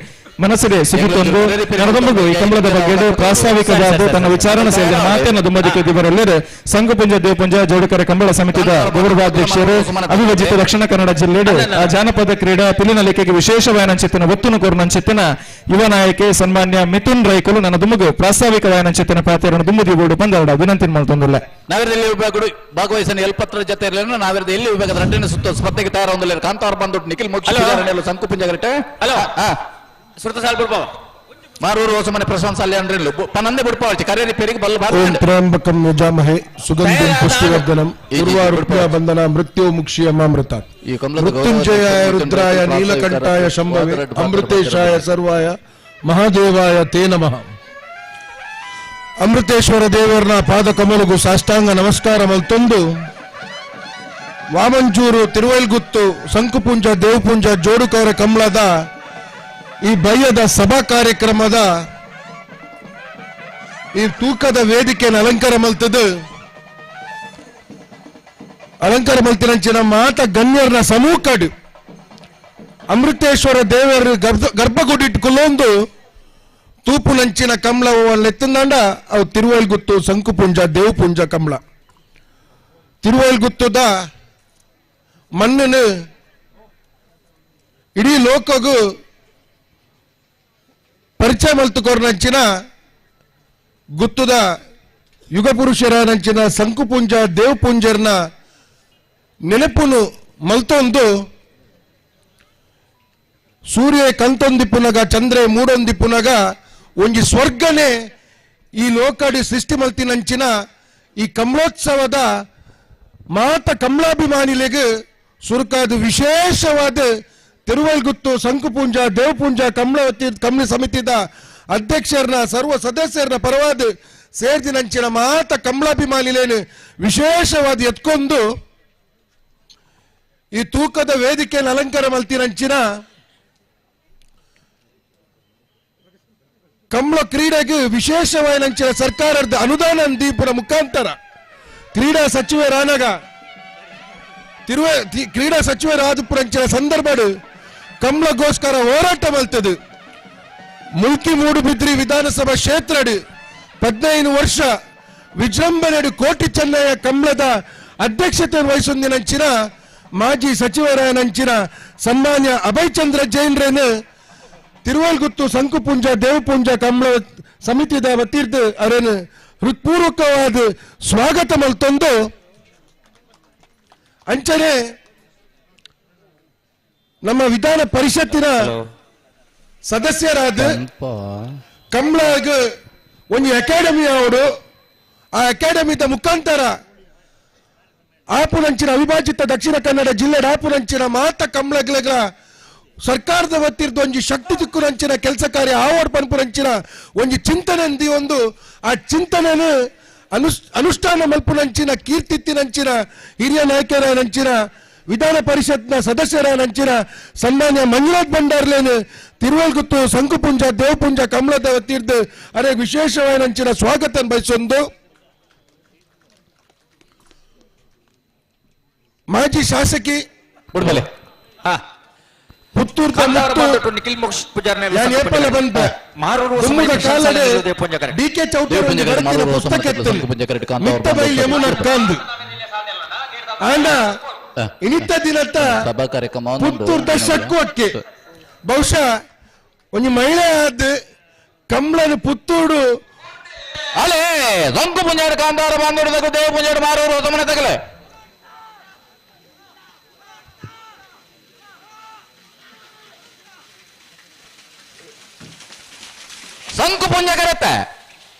ಮನಸ್ಸಿಗೆ ಸುಗಿತೊಂದು ನಡೆದೊಂಬುದು ಈ ಕಂಬಳದ ಬಗ್ಗೆ ಪ್ರಾಸ್ತಾವಿಕವಾದ ತನ್ನ ವಿಚಾರಣೆ ಸೇರಿದ ಮಾತನ್ನು ದುಂಬದಿಕ್ಕೆ ದಿವರಲ್ಲದೆ ಸಂಘಪುಂಜ ದೇವಪುಂಜ ಜೋಡುಕರ ಕಂಬಳ ಸಮಿತಿಯ ಗೌರವಾಧ್ಯಕ್ಷರು ಅವಿಭಜಿತ ದಕ್ಷಿಣ ಕನ್ನಡ ಜಿಲ್ಲೆಡು ಆ ಜಾನಪದ ಕ್ರೀಡಾ ಪಿಲಿನಲಿಕೆಗೆ ವಿಶೇಷವಾಯನಂಚಿತ್ತಿನ ಒತ್ತುನು ಕೋರ್ನಂಚಿತ್ತಿನ ಯುವ ನಾಯಕಿ ಸನ್ಮಾನ್ಯ ಮಿಥುನ್ ರೈಕುಲು ನನ್ನ ದುಮ್ಮಗು ಪ್ರಾಸ್ತಾವಿಕ ವಾಯನಂಚಿತ್ತಿನ ಪಾತ್ರವನ್ನು ದುಂಬುದಿ ಬೋರ್ಡು ಬಂದವಡ ವಿನಂತಿ ಮಾಡ್ತೊಂದಿಲ್ಲ. ನಾವಿರದಲ್ಲಿ ವಿಭಾಗಗಳು ಭಾಗವಹಿಸಿದ ಎಲ್ಪತ್ರ ಜೊತೆ ಇರಲಿಲ್ಲ. ನಾವಿರದ ಎಲ್ಲಿ ವಿಭಾಗದ ರಡ್ಡಿನ ಸುತ್ತ ಸ್ಪರ್ಧೆಗೆ ತಯಾರೊಂದಿಲ್ಲ. ಕಾಂತಾರ ಬಂದು ನಿಖಿಲ್ ಮೋಕ್ಷ ಸಂಕುಪುಂಜ ಗರಟೆ ಹಲೋ ಸುರತ ಸಾಲ್ ಬಿಡ್ಪಾವ ಮಾರೂರು ಹೊಸಮನೆ ಪ್ರಶಾಂತ್ ಸಾಲಿ ಅಂದ್ರೆ ಪನಂದೆ ಬಿಡ್ಪಾವಳ್ಚಿ ಕರೇರಿ ಪೆರಿಗೆ ಬಲ್ಲ ಓಂ ತ್ರ್ಯಂಬಕಂ ಯಜಾಮಹೆ ಸುಗಂಧಿಂ ಪುಷ್ಟಿವರ್ಧನಂ ಉರ್ವಾರುಕ್ಮ ಬಂಧನ ಮೃತ್ಯು ಮುಕ್ಷಿಯ ಮಾಮೃತ ಮೃತ್ಯುಂಜಯಾಯ ರುದ್ರಾಯ ನೀಲಕಂಠಾಯ ಶಂಭವೆ ಅಮೃತೇಶಾಯ ಸರ್ವಾಯ ಮಹಾದೇವಾಯ ತೇ ನಮಃ. ಅಮೃತೇಶ್ವರ ದೇವರನ ಪಾದ ಕಮಲಗು ಸಾಷ್ಟಾಂಗ ನಮಸ್ಕಾರ ಮಲ್ತೊಂದು ವಾಮಂಜೂರು ತಿರುವೈಲ್ಗುತ್ತು ಸಂಕುಪುಂಜ ದೇವಪುಂಜ ಜೋಡುಕವರ ಕಮಲದ ಈ ಬಯ್ಯದ ಸಭಾ ಕಾರ್ಯಕ್ರಮದ ಈ ತೂಕದ ವೇದಿಕೆಯನ್ನು ಅಲಂಕಾರ ಮಲ್ತದ್ದು ಅಲಂಕಾರ ಮಲ್ತಿನಂಚಿನ ಮಾತ ಗಣ್ಯರನ ಸಮೂಕಡು ಅಮೃತೇಶ್ವರ ದೇವರ ಗರ್ಭಗುಡಿಟ್ಟುಕೊಳ್ಳೊಂದು ತೂಪುನಂಚಿನ ಕಮಲ ಎತ್ತಂದಾಂಡ ಅವು ತಿರುವೈಲ್ಗುತ್ತು ಸಂಕುಪುಂಜ ದೇವಪುಂಜ ಕಮಲ ತಿರುವೈಲ್ಗುತ್ತದ ಮಣ್ಣನ್ನು ಇಡೀ ಲೋಕಗೂ ಪರಿಚಯ ಮಲ್ತುಕೋರ್ನಂಚಿನ ಗುತ್ತದ ಯುಗಪುರುಷರ ನಂಚಿನ ಸಂಕುಪುಂಜ ದೇವಪುಂಜರ್ನ ನೆನಪುನು ಮಲ್ತೊಂದು ಸೂರ್ಯ ಕಂತೊಂದಿ ಪುನಗ ಚಂದ್ರೆ ಮೂಡೊಂದಿ ಪುನಗ ಒಂಜಿ ಸ್ವರ್ಗನೆ ಈ ಲೋಕಡಿ ಸೃಷ್ಟಿ ಮಲ್ತಿನಂಚಿನ ಈ ಕಮಲೋತ್ಸವದ ಮಾತ ಕಮಲಾಭಿಮಾನಿಲೆಗ್ ಸುರುಕಾದ ವಿಶೇಷವಾದ ತಿರುವಲ್ಗುತ್ತು ಸಂಕುಪುಂಜ ದೇವಪುಂಜ ಕಮಲವತಿ ಕಮಲ ಸಮಿತಿದ ಅಧ್ಯಕ್ಷರನ್ನ ಸರ್ವ ಸದಸ್ಯರನ್ನ ಪರವಾದ ಸೇರ್ದಿನಂಚಿನ ಮಾತ ಕಮಲಾಭಿಮಾನಿಲೇನು ವಿಶೇಷವಾದ ಎತ್ಕೊಂಡು ಈ ತೂಕದ ವೇದಿಕೆಯನ್ನು ಅಲಂಕಾರ ಮಲ್ತಿನಂಚಿನ ಕಮಲ ಕ್ರೀಡೆಗೆ ವಿಶೇಷವಾದ ಸರ್ಕಾರದ ಅನುದಾನ ದೀಪದ ಮುಖಾಂತರ ಕ್ರೀಡಾ ಸಚಿವರಾನಗ ಕ್ರೀಡಾ ಸಚಿವರಾದಪುರಂಚಿನ ಸಂದರ್ಭ ಕಮಲಗೋಸ್ಕರ ಹೋರಾಟ ಮಲ್ತದು ಮುಲ್ಕಿ ಮೂಡುಬಿದ್ರಿ ವಿಧಾನಸಭಾ ಕ್ಷೇತ್ರಡು 15 ವರ್ಷ ವಿಜೃಂಭಣೆಡು ಕೋಟಿ ಚೆನ್ನಯ್ಯ ಕಮಲದ ಅಧ್ಯಕ್ಷತೆ ವಹಿಸೊಂದಿನಂಚಿನ ಮಾಜಿ ಸಚಿವರಾಯನಂಚಿನ ಸನ್ಮಾನ್ಯ ಅಭಯ್ ಚಂದ್ರ ಜೈನ್ರೇನು ತಿರುವಲ್ಗುತ್ತು ಸಂಕುಪುಂಜ ದೇವಪುಂಜ ಕಮಲ ಸಮಿತಿದ ವತಿರ್ದು ಅವರೇನು ಹೃತ್ಪೂರ್ವಕವಾದ ಸ್ವಾಗತ ಮಲ್ತೊಂದು ಅಂಚನೆ ನಮ್ಮ ವಿಧಾನ ಪರಿಷತ್ತಿನ ಸದಸ್ಯರಾದ ಕಮಲಾಗ ಒಂದು ಅಕಾಡೆಮಿ ಅವರು ಆ ಅಕಾಡೆಮಿದ ಮುಖಾಂತರ ಆಪುನಂಚಿನ ಅವಿಭಾಜಿತ ದಕ್ಷಿಣ ಕನ್ನಡ ಜಿಲ್ಲೆ ಆಪುನಂಚಿನ ಮಾತ ಕಮಲಗಳ ಸರ್ಕಾರದ ವತಿರ್ದು ಒಂಜಿ ಶಕ್ತಿ ದಿಕ್ಕುನಂಚಿನ ಕೆಲಸ ಕಾರ್ಯ ಆವಡ್ ಪನ್ಪುನಂಚಿನ ಒಂಜಿ ಚಿಂತನೆ ಒಂದು ಆ ಚಿಂತನೆನು ಅನುಷ್ಠಾನ ಮಲ್ಪುನಂಚಿನ ಕೀರ್ತಿತ್ತಿನಂಚಿನ ಹಿರಿಯ ನಾಯಕರ ವಿಧಾನ ಪರಿಷತ್ನ ಸದಸ್ಯರ ನಂಚಿನ ಸನ್ಮಾನ್ಯ ಮಂಜುನಾಥ್ ಭಂಡಾರ್ಲೇನು ತಿರುವಲ್ಗುತ್ತು ಸಂಕುಪುಂಜ ದೇವಪುಂಜ ಕಮಲದ ವತಿರ್ದು ಅನೇಕ ವಿಶೇಷವಾದ ಸ್ವಾಗತ ಬಯಸೊಂದು ಮಾಜಿ ಶಾಸಕಿ ಬುಡ್ಬಲೆ. ಪುತ್ತೂರ್ದ ನಿಖಿಲ್ ಮೋಕ್ಷ ಪೂಜಾರ್ನ ಡಿ ಕೆ ಚೌಟೇರ್ ಪುಸ್ತಕ ಯಮುನ ಆಂಡ ಇನಿತ ದಿನತ್ತ ಸಭಾ ಕಾರ್ಯಕ್ರಮ ಪುತ್ತೂರ್ದ ಶಕ್ಕೋಕ್ಕೆ ಬಹುಶಃ ಒಂಜಿ ಮಹಿಳೆ ಆದ್ ಕಮ್ಲನ ಪುತ್ತೂರು ಅಲೆ ಸಂಕು ಪುಂಜಾಡು ಕಾಂತಾರ ಬಾಂಧವರು ದೇವ ಪುಂಜಾಡು ಮಾರೂರು ಹೊಸಮನೆ ತಗಲೆ ಸಂಕು ಪುಂಜ ಕರೆತ್ತೆ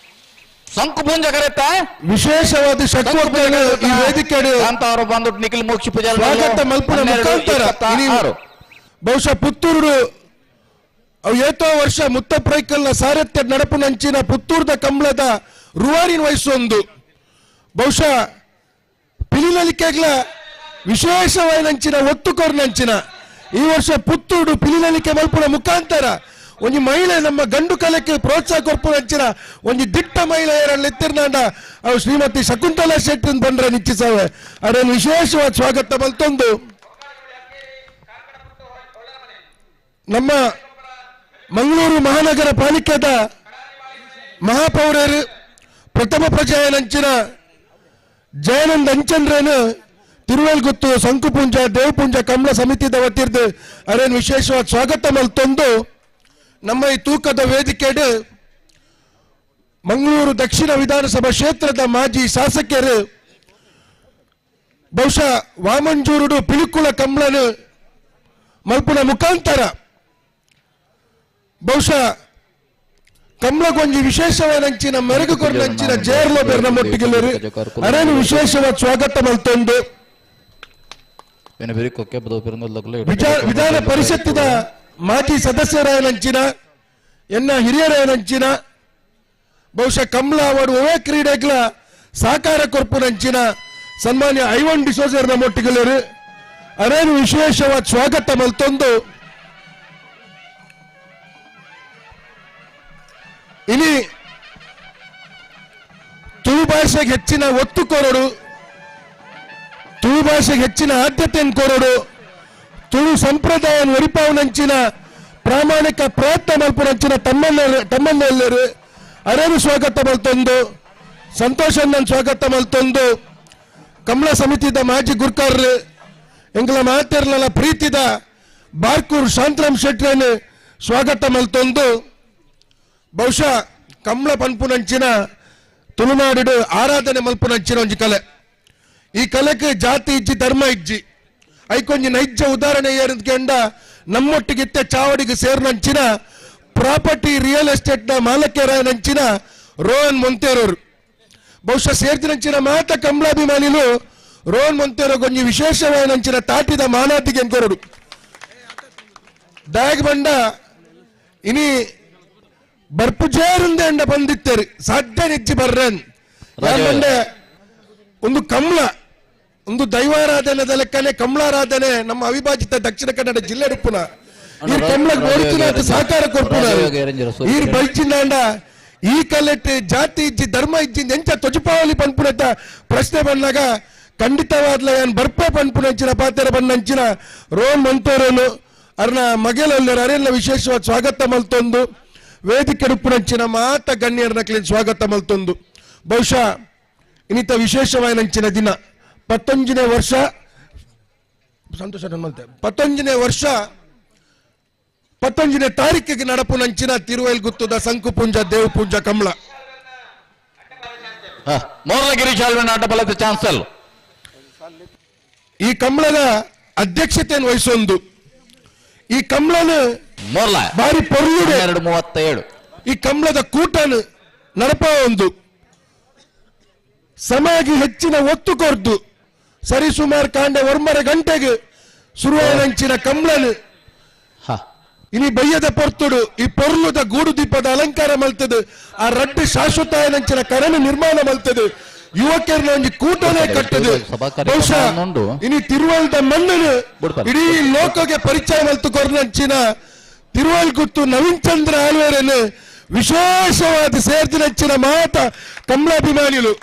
ಸಂಕು ಪುಂಜ ಕರೆತ್ತೆ ವಿಶೇಷವಾದ ಶಕ್ತಿ ಈ ವೇದಿಕೆ ಕಾಂತಾರ ಬಂದು ನಿಖಿಲ್ ಮೋಕ್ಷ ಪೂಜಾರಿ ಸ್ವಾಗತ ಮಲ್ಪುನ ಮುಖಾಂತರ ಬಹುಶಃ ಪುತ್ತೂರು ಅವು ಏತೋ ವರ್ಷ ಮುತ್ತಪ್ರೈಕಲ್ನ ಸಾರಥ್ಯ ನಡಪುನಂಚಿನ ಪುತ್ತೂರ್ದ ಕಂಬಳದ ರೂವಾರಿನ ವಯಸ್ಸೊಂದು ಬಹುಶಃ ಪಿಲಿನಲಿಕೆಗ್ಲ ವಿಶೇಷವಾಯಿನಂಚಿನ ಒತ್ತು ಕೊರ್ನಂಚಿನ ಈ ವರ್ಷ ಪುತ್ತೂರು ಪಿಲಿನಲಿಕೆ ಮಲ್ಪುನ ಮುಖಾಂತರ ಒಂಜಿ ಮಹಿಳೆ ನಮ್ಮ ಗಂಡು ಕಲೆಗೆ ಪ್ರೋತ್ಸಾಹ ಕೊರ್ಪುನಂಚಿನ ಒಂಜಿ ದಿಟ್ಟ ಮಹಿಳೆಯರಲ್ಲಿ ಎತ್ತಿರ್ನಾಂಡ ಅವು ಶ್ರೀಮತಿ ಶಕುಂತಲಾ ಶೆಟ್ಟಿ ಬಂದ್ರೆ ನಿಶ್ಚಿಸವೆ ಅದನ್ನು ವಿಶೇಷವಾದ ಸ್ವಾಗತ ಮಲ್ತೊಂದು ನಮ್ಮ ಮಂಗಳೂರು ಮಹಾನಗರ ಪಾಲಿಕೆದ ಮಹಾಪೌರರು ಪ್ರಥಮ ಪ್ರಜೆಯನಂಚಿನ ಜಯಾನಂದ ಅಂಚನ್ರೇನು ತಿರುವೇಲ್ಗುತ್ತು ಸಂಕುಪುಂಜ ದೇವಪುಂಜ ಕಮಲ ಸಮಿತಿದ ವತಿರ್ದು ಅರೇನು ವಿಶೇಷವಾದ ಸ್ವಾಗತ ಮಲ್ತೊಂದು ನಮ್ಮ ಈ ತೂಕದ ವೇದಿಕೆಡು ಮಂಗಳೂರು ದಕ್ಷಿಣ ವಿಧಾನಸಭಾ ಕ್ಷೇತ್ರದ ಮಾಜಿ ಶಾಸಕರು ಬಹುಶಃ ವಾಮಂಜೂರುಡು ಪಿಲಿಕುಳ ಕಮಲನು ಮಲ್ಪುನ ಮುಖಾಂತರ ಬಹುಶಃ ಕಮಲಗೊಂಜಿ ವಿಶೇಷವಾದಂಚಿನ ಮೆರುಗು ಕೊರ್ನಂಚಿನ ಜೇರ್ಲೋ ಬೆರ್ನ ಮೊಟ್ಟಿಗೆಲ್ಲರು ಅರೇನು ವಿಶೇಷವಾದ ಸ್ವಾಗತ ಮಲ್ತೊಂದು ವಿಧಾನ ಪರಿಷತ್ತಿನ ಮಾಜಿ ಸದಸ್ಯರಾಯನಂಚಿನ ಎನ್ನ ಹಿರಿಯರಾಯನಂಚಿನ ಬಹುಶಃ ಕಮಲ ಅವರು ಒವೇ ಕ್ರೀಡೆಗಳ ಸಹಕಾರ ಕೊರ್ಪುನಂಚಿನ ಸನ್ಮಾನ್ಯ ಐವನ್ ಡಿಸೋಜರ್ನ ಮೊಟ್ಟಿಗೆಲ್ಲರು ಅರೇನು ವಿಶೇಷವಾದ ಸ್ವಾಗತ ಮಲ್ತೊಂದು ಇನಿ ತುಳು ಭಾಷೆಗೆ ಹೆಚ್ಚಿನ ಒತ್ತು ಕೊರಡು, ತುಳು ಭಾಷೆಗೆ ಹೆಚ್ಚಿನ ಆದ್ಯತೆಯನ್ನು ಕೊರಡು, ತುಳು ಸಂಪ್ರದಾಯ ಒರಿಪಾವನಂಚಿನ ಪ್ರಾಮಾಣಿಕ ಪ್ರಯತ್ನ ಮಲ್ಪುನಂಚಿನ ತಮ್ಮನ್ನೆಲ್ಲರು ಅರೇನು ಸ್ವಾಗತ ಮಲ್ತೊಂದು ಸಂತೋಷ ಸ್ವಾಗತ ಮಲ್ತೊಂದು ಕಮಲ ಸಮಿತಿದ ಮಾಜಿ ಗುರ್ಕಾರ್ರು ಎಂಗಳ ಮಾತೆರ್ಲಲ್ಲ ಪ್ರೀತಿದ ಬಾರ್ಕೂರ್ ಶಾಂತರಾಮ್ ಶೆಟ್ರನ್ನು ಸ್ವಾಗತ ಮಲ್ತೊಂದು ಬಹುಶಃ ಕಮಲ ಪನ್ಪುನಂಚಿನ ತುಳುನಾಡು ಆರಾಧನೆ ಮಲ್ಪುನಂಚಿನ ಒಂಜಿ ಕಲೆ. ಈ ಕಲೆಗೆ ಜಾತಿ ಇಜ್ಜಿ ಧರ್ಮ ಇಜ್ಜಿ ಐಕೊಂಜಿ ನೈಜ ಉದಾಹರಣೆ ಏರಂದ ನಮ್ಮೊಟ್ಟಿಗಿತ್ತ ಚಾವಡಿಗೆ ಸೇರಿನಂಚಿನ ಪ್ರಾಪರ್ಟಿ ರಿಯಲ್ ಎಸ್ಟೇಟ್ನ ಮಾಲಕರಾಯನಂಚಿನ ರೋಹನ್ ಮೊಂತೇರವರು ಬಹುಶಃ ಸೇರ್ತಿನಂಚಿನ ಮಾತ ಕಮಲಾಭಿಮಾನಿಲು ರೋಹನ್ ಮೊಂತೇರೋ ಕೊಂಜಿ ವಿಶೇಷವಾಯನಂಚಿನ ತಾಟಿದ ಮಾನಾತಿಗೆ ಅನ್ಕೋರಡು ದಾಯಕ್ ಬಂಡ ಇನಿ ಬರ್ಪುಜೇರಿಂದ ಎಂಡ ಬಂದಿತ್ತೇರಿ ಸಾಧ್ಯ ನೆಚ್ಚಿ ಬರ್ರನ್ ಬಂಡೆ ಒಂದು ಕಮಲ ಒಂದು ದೈವಾರಾಧನೆ ಲೆಕ್ಕನೆ ಕಮಲಾರಾಧನೆ ನಮ್ಮ ಅವಿಭಾಜಿತ ದಕ್ಷಿಣ ಕನ್ನಡ ಜಿಲ್ಲೆ ರುಪ್ಪುನ ಈ ಕಮಲಕ್ಕೆ ನೋಡ್ತೀನಿ ಸಹಕಾರ ಕೊರ್ಪುನ ಈ ಬೈಚಿಂದಾಂಡ ಈ ಕಲೆಟ್ ಜಾತಿ ಇಜ್ಜಿ ಧರ್ಮ ಇಜ್ಜಿ ಎಂಚ ತೊಜಪಾವಲಿ ಪನ್ಪುನತ ಪ್ರಶ್ನೆ ಬಂದಾಗ ಖಂಡಿತವಾದ್ಲ ಏನ್ ಬರ್ಪೆ ಪನ್ಪುನಂಚಿನ ಪಾತೆರ ಬಂದಂಚಿನ ರೋಹನ್ ಮೊಂತೇರೋನು ಅರ್ನ ಮಗೆಲಲ್ಲರ ಅರೆಲ್ಲ ವಿಶೇಷವಾದ ಸ್ವಾಗತ ಮಲ್ತೊಂದು ವೇದಿಕೆ ರುಪ್ಪುನಂಚಿನ ಮಾತ ಗಣ್ಯರನ್ನ ಕ್ಲೀನ್ ಸ್ವಾಗತ ಮಲ್ತೊಂದು ಬಹುಶಃ ಇನ್ನಿತ ವಿಶೇಷವಾದ ದಿನ 19ನೇ ವರ್ಷ ಸಂತೋಷ ನಮ್ಮಂತೆ 19ನೇ ವರ್ಷ 19ನೇ ತಾರೀಕಿಗೆ ನಡಪುನಂಚಿನ ತಿರುವೈಲ್ಗುತ್ತದ ಸಂಕುಪುಂಜ ದೇವಪುಂಜ ಕಮಲ ಮೋರ್ಲಗಿರಿ ಶಾಲ್ವೆ ಚಾನ್ಸಲ್ ಈ ಕಮಲದ ಅಧ್ಯಕ್ಷತೆಯನ್ನು ವಹಿಸೊಂದು ಈ ಕಮಲನು ಮೋರ್ಲ ಬಾರಿ ಪೊರ್ಲುಡೆ 237 ಈ ಕಮಲದ ಕೂಟನು ನಡಪ ಒಂದು ಸಮಯಕ್ಕೆ ಹೆಚ್ಚಿನ ಒತ್ತು ಕೊರ್ದು ಸರಿ ಸುಮಾರು ಕಾಂಡೆ 1.5 ಗಂಟೆಗೆ ಶುರುವಾದಂಚಿನ ಕಮಲನು ಇನಿ ಬಯ್ಯದ ಪೊರ್ತುಡು ಈ ಪೊರ್ಲುದ ಗೂಡು ದೀಪದ ಅಲಂಕಾರ ಮಲ್ತದು ಆ ರಡ್ಡು ಶಾಶ್ವತ ನಂಚಿನ ಕರನು ನಿರ್ಮಾಣ ಮಲ್ತದು ಯುವಕರನ್ನ ಒಂಜಿ ಕೂಟನೇ ಕಟ್ಟದು ಬಹುಶಃ ಇನಿ ತಿರುವಲ್ದ ಮಣ್ಣನು ಇಡೀ ಲೋಕಗೆ ಪರಿಚಯ ಮಲ್ತು ಕೊರ್ನಂಚಿನ ತಿರುವಲ್ ಗುತ್ತು ನವೀನ್ ಚಂದ್ರ ಆಳ್ವೇರನ್ನು ವಿಶೇಷವಾದ ಸೇರ್ದಿನಂಚಿನ ಮಾತ ಕಮಲಾಭಿಮಾನಿಲು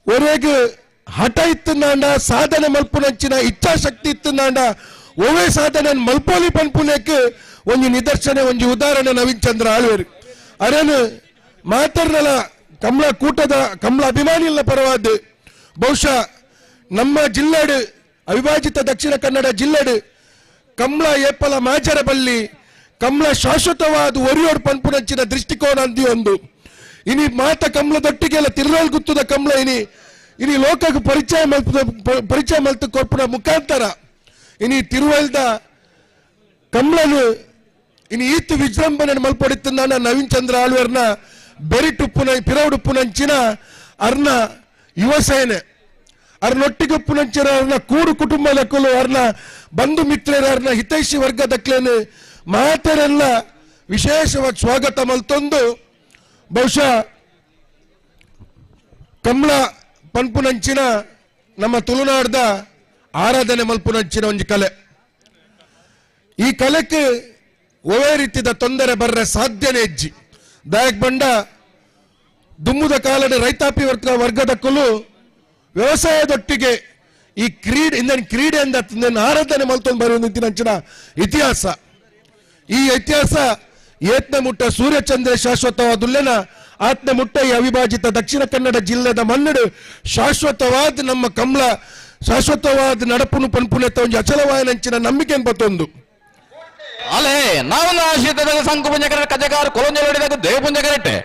ಒರೆಗೆ ಹಠ ಇತ್ತಂದಾಂಡ ಸಾಧನೆ ಮಲ್ಪುನಂಚಿನ ಇಚ್ಛಾಶಕ್ತಿ ಇತ್ತಂದಾಂಡ ಒವೇ ಸಾಧನೆ ಮಲ್ಪೋಲಿ ಪನ್ಪುನೇಕ್ ಒಂಜಿ ನಿದರ್ಶನ, ಒಂಜಿ ಉದಾಹರಣೆ ನವೀನ್ ಚಂದ್ರ ಆಳ್ವೇರು. ಅರೇನು ಮಾತರ್ನಲ ಕಮಲ ಕೂಟದ ಕಮಲ ಅಭಿಮಾನಿಗಳ ಪರವಾದ ಬಹುಶಃ ನಮ್ಮ ಜಿಲ್ಲೆಡು ಅವಿಭಾಜಿತ ದಕ್ಷಿಣ ಕನ್ನಡ ಜಿಲ್ಲೆಡು ಕಮಲ ಏಪಲ ಮಾಜರ ಬಲ್ಲಿ ಕಮಲ ಶಾಶ್ವತವಾದ ಒರಿಯೋಡ್ ಪನ್ಪುನಂಚಿನ ದೃಷ್ಟಿಕೋನ ಅಂದಿ ಒಂದು ಇನಿ ಮಾತ ಕಮಲದೊಟ್ಟಿಗೆಲ್ಲ ತಿರುವಲ್ ಗುತ್ತದ ಕಮಲ ಇನಿ ಇನಿ ಲೋಕಕ್ಕೆ ಪರಿಚಯ ಮಲ್ತು ಕೊರ್ಪುನ ಮುಖಾಂತರ ಇನಿ ತಿರುವಲ್ದ ಕಮಲನು ಇನಿ ಈತ್ ವಿಜೃಂಭಣೆ ಮಲ್ಪಡಿತ್ತಂದಾನ ನವೀನ್ ಚಂದ್ರ ಆಳ್ವೇರ್ನ ಬೆರಿಟುಪ್ಪುನ ಪಿರವುಡುಪ್ಪುನಂಚಿನ ಅರ್ನ ಯುವ ಸೇನೆ ಅರ್ನೊಟ್ಟಿಗುಪ್ಪುನಂಚಿನ ಅರ್ನ ಕೂಡು ಕುಟುಂಬದಕ್ಕಲು ಅರ್ನ ಬಂಧು ಮಿತ್ರರ ಅರ್ನ ಹಿತೈಷಿ ವರ್ಗದಕ್ಲೇನು ಮಾತರೆಲ್ಲ ವಿಶೇಷವಾಗಿ ಸ್ವಾಗತ ಮಲ್ತೊಂದು ಬಹುಶಃ ಕಮಲ ಪನ್ಪುನಂಚಿನ ನಮ್ಮ ತುಳುನಾಡ್ದ ಆರಾಧನೆ ಮಲ್ಪುನಂಚಿನ ಒಂಜಿ ಕಲೆ. ಈ ಕಲೆಕ್ಕೆ ಒವೇ ರೀತಿಯ ತೊಂದರೆ ಬರ್ರೆ ಸಾಧ್ಯನೇ ಹೆಜ್ಜಿ. ದಾಯಕ್ ಬಂಡ ದುಮ್ಮುದ ಕಾಲದ ರೈತಾಪಿ ವರ್ಗದಕ್ಕಲು ವ್ಯವಸಾಯದೊಟ್ಟಿಗೆ ಈ ಕ್ರೀಡೆ ಇಂದನ್ ಕ್ರೀಡೆ ಅಂದ ಆರಾಧನೆ ಮಲ್ತೊಂದು ಬರುವಂತಿನ ಇತಿಹಾಸ. ಈ ಇತಿಹಾಸ ಏತ್ನ ಮುಟ್ಟ ಸೂರ್ಯಚಂದ್ರ ಶಾಶ್ವತವಾದುಲ್ಲೆನ ಆತ್ನ ಮುಟ್ಟ ಈ ಅವಿಭಾಜಿತ ದಕ್ಷಿಣ ಕನ್ನಡ ಜಿಲ್ಲೆದ ಮನ್ನಡು ಶಾಶ್ವತವಾದ ನಮ್ಮ ಕಮಲ ಶಾಶ್ವತವಾದ ನಡಪುನು ಪನ್ಪುನೆತ್ತ ಒಂಜಿ ಅಚಲವಾಯನಂಚಿನ ನಂಬಿಕೆ ಬತ್ತೊಂದು. ಅಲೆ ನಾವೊಂದು ಆಶೀತದ ಸಂಕು ಪುಂಜಕರ ಕಜಗಾರ ಕೊಲೊಂಜಲೋಡಿದಾಗ ದೇವ ಪುಂಜಕರಟ್ಟೆ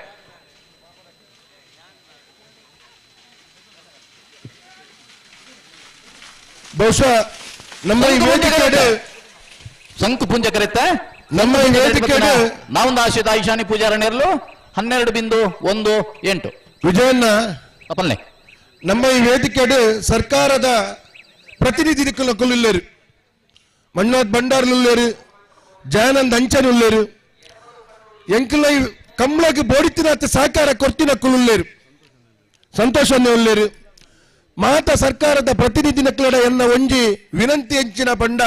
ಬಹುಶಃ ನಮ್ಮ ಈ ವೇದಿಕೆ ಸಂಕು ಪುಂಜಕರೆತ್ತ ನಮ್ಮ ಈ ವೇದಿಕೆ ನಾವೊಂದು ಆಶೀತ ಐಶಾನಿ ಪೂಜಾರಣ್ಯರ್ಲು 12.18 ವಿಜಯಣ್ಣ ಅಪ್ಪಲ್ಲೆ ನಮ್ಮ ಈ ವೇದಿಕೆ ಸರ್ಕಾರದ ಪ್ರತಿನಿಧಿಗಳು ಮಂಜುನಾಥ್ ಭಂಡಾರ್ಲುಲ್ಲೇರು, ಜಯಾನಂದ್ ಅಂಚನುಲ್ಲೇರು, ಎಂಕಲ ಕಮ್ಲಗೆ ಬೋಡಿತಿನಾತ ಸಹಕಾರ ಕೊರ್ತಿನ ಕುಲುಲ್ಲೇರು, ಸಂತೋಷನ್ನೇ ಉಲ್ಲೇರು. ಮಾತ ಸರ್ಕಾರದ ಪ್ರತಿನಿಧಿ ನಕ್ಲಡ ಎನ್ನ ಒಂಜಿ ವಿನಂತಿ ಎಂಚಿನ ಬಂಡ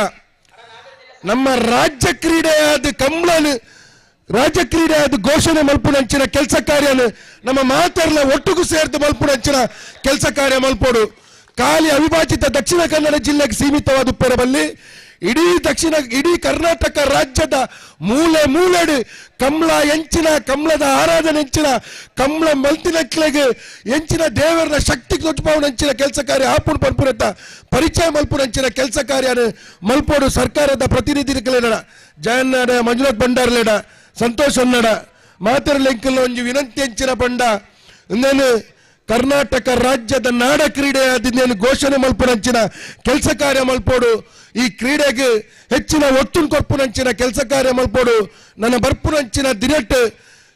ನಮ್ಮ ರಾಜ್ಯ ಕ್ರೀಡೆಯಾದ ಕಮ್ಲನು ರಾಜ್ಯ ಕ್ರೀಡೆಯಾದ ಘೋಷಣೆ ಮಲ್ಪುನಂಚಿನ ಕೆಲಸ ಕಾರ್ಯನು ನಮ್ಮ ಮಾತೆಲ್ಲ ಒಟ್ಟಿಗೂ ಸೇರಿದು ಮಲ್ಪುನಂಚಿನ ಕೆಲಸ ಕಾರ್ಯ ಮಲ್ಪೋಡು. ಖಾಲಿ ಅವಿಭಾಜಿತ ದಕ್ಷಿಣ ಕನ್ನಡ ಜಿಲ್ಲೆಗೆ ಸೀಮಿತವಾದ ಉಪ್ಪರಬಲ್ಲಿ ಇಡೀ ದಕ್ಷಿಣ ಇಡೀ ಕರ್ನಾಟಕ ರಾಜ್ಯದ ಮೂಲೆ ಮೂಲೆಡು ಕಮಲ ಎಂಚಿನ ಕಮಲದ ಆರಾಧನೆ ಎಂಚಿನ ಕಮಲ ಮಲ್ತಿನಕ್ಲೆಗೆ ಎಂಚಿನ ದೇವರ ಶಕ್ತಿ ಕೊಟ್ಟುಪಾವನ ಕೆಲಸ ಕಾರ್ಯ ಆಪುಣ್ ಪನ್ಪುರತ್ತ ಪರಿಚಯ ಮಲ್ಪುನಂಚಿನ ಕೆಲಸ ಕಾರ್ಯ ಮಲ್ಪೋಡು ಸರ್ಕಾರದ ಪ್ರತಿನಿಧಿಗಳೇಡ ಜಯನ್ನಡ ಮಂಜುನಾಥ್ ಭಂಡಾರ್ಲೇಡ ಸಂತೋಷ್ ಅನ್ನಡ ಮಾತರಲೆಂಕಲ್ಲ ಒಂಜಿ ವಿನಂತಿ ಎಂಚಿನ ಬಂಡ ಇನ್ನೇನು ಕರ್ನಾಟಕ ರಾಜ್ಯದ ನಾಡ ಕ್ರೀಡೆಯಾದ ಘೋಷಣೆ ಮಲ್ಪುನಂಚಿನ ಕೆಲಸ ಕಾರ್ಯ ಮಲ್ಪೋಡು. ಈ ಕ್ರೀಡೆಗೆ ಹೆಚ್ಚಿನ ಒತ್ತು ಕೊರ್ಪುನಂಚಿನ ಕೆಲಸ ಕಾರ್ಯ ಮಲ್ಪೋಡು. ನನ್ನ ಬರ್ಪುನಂಚಿನ ದಿನಟ್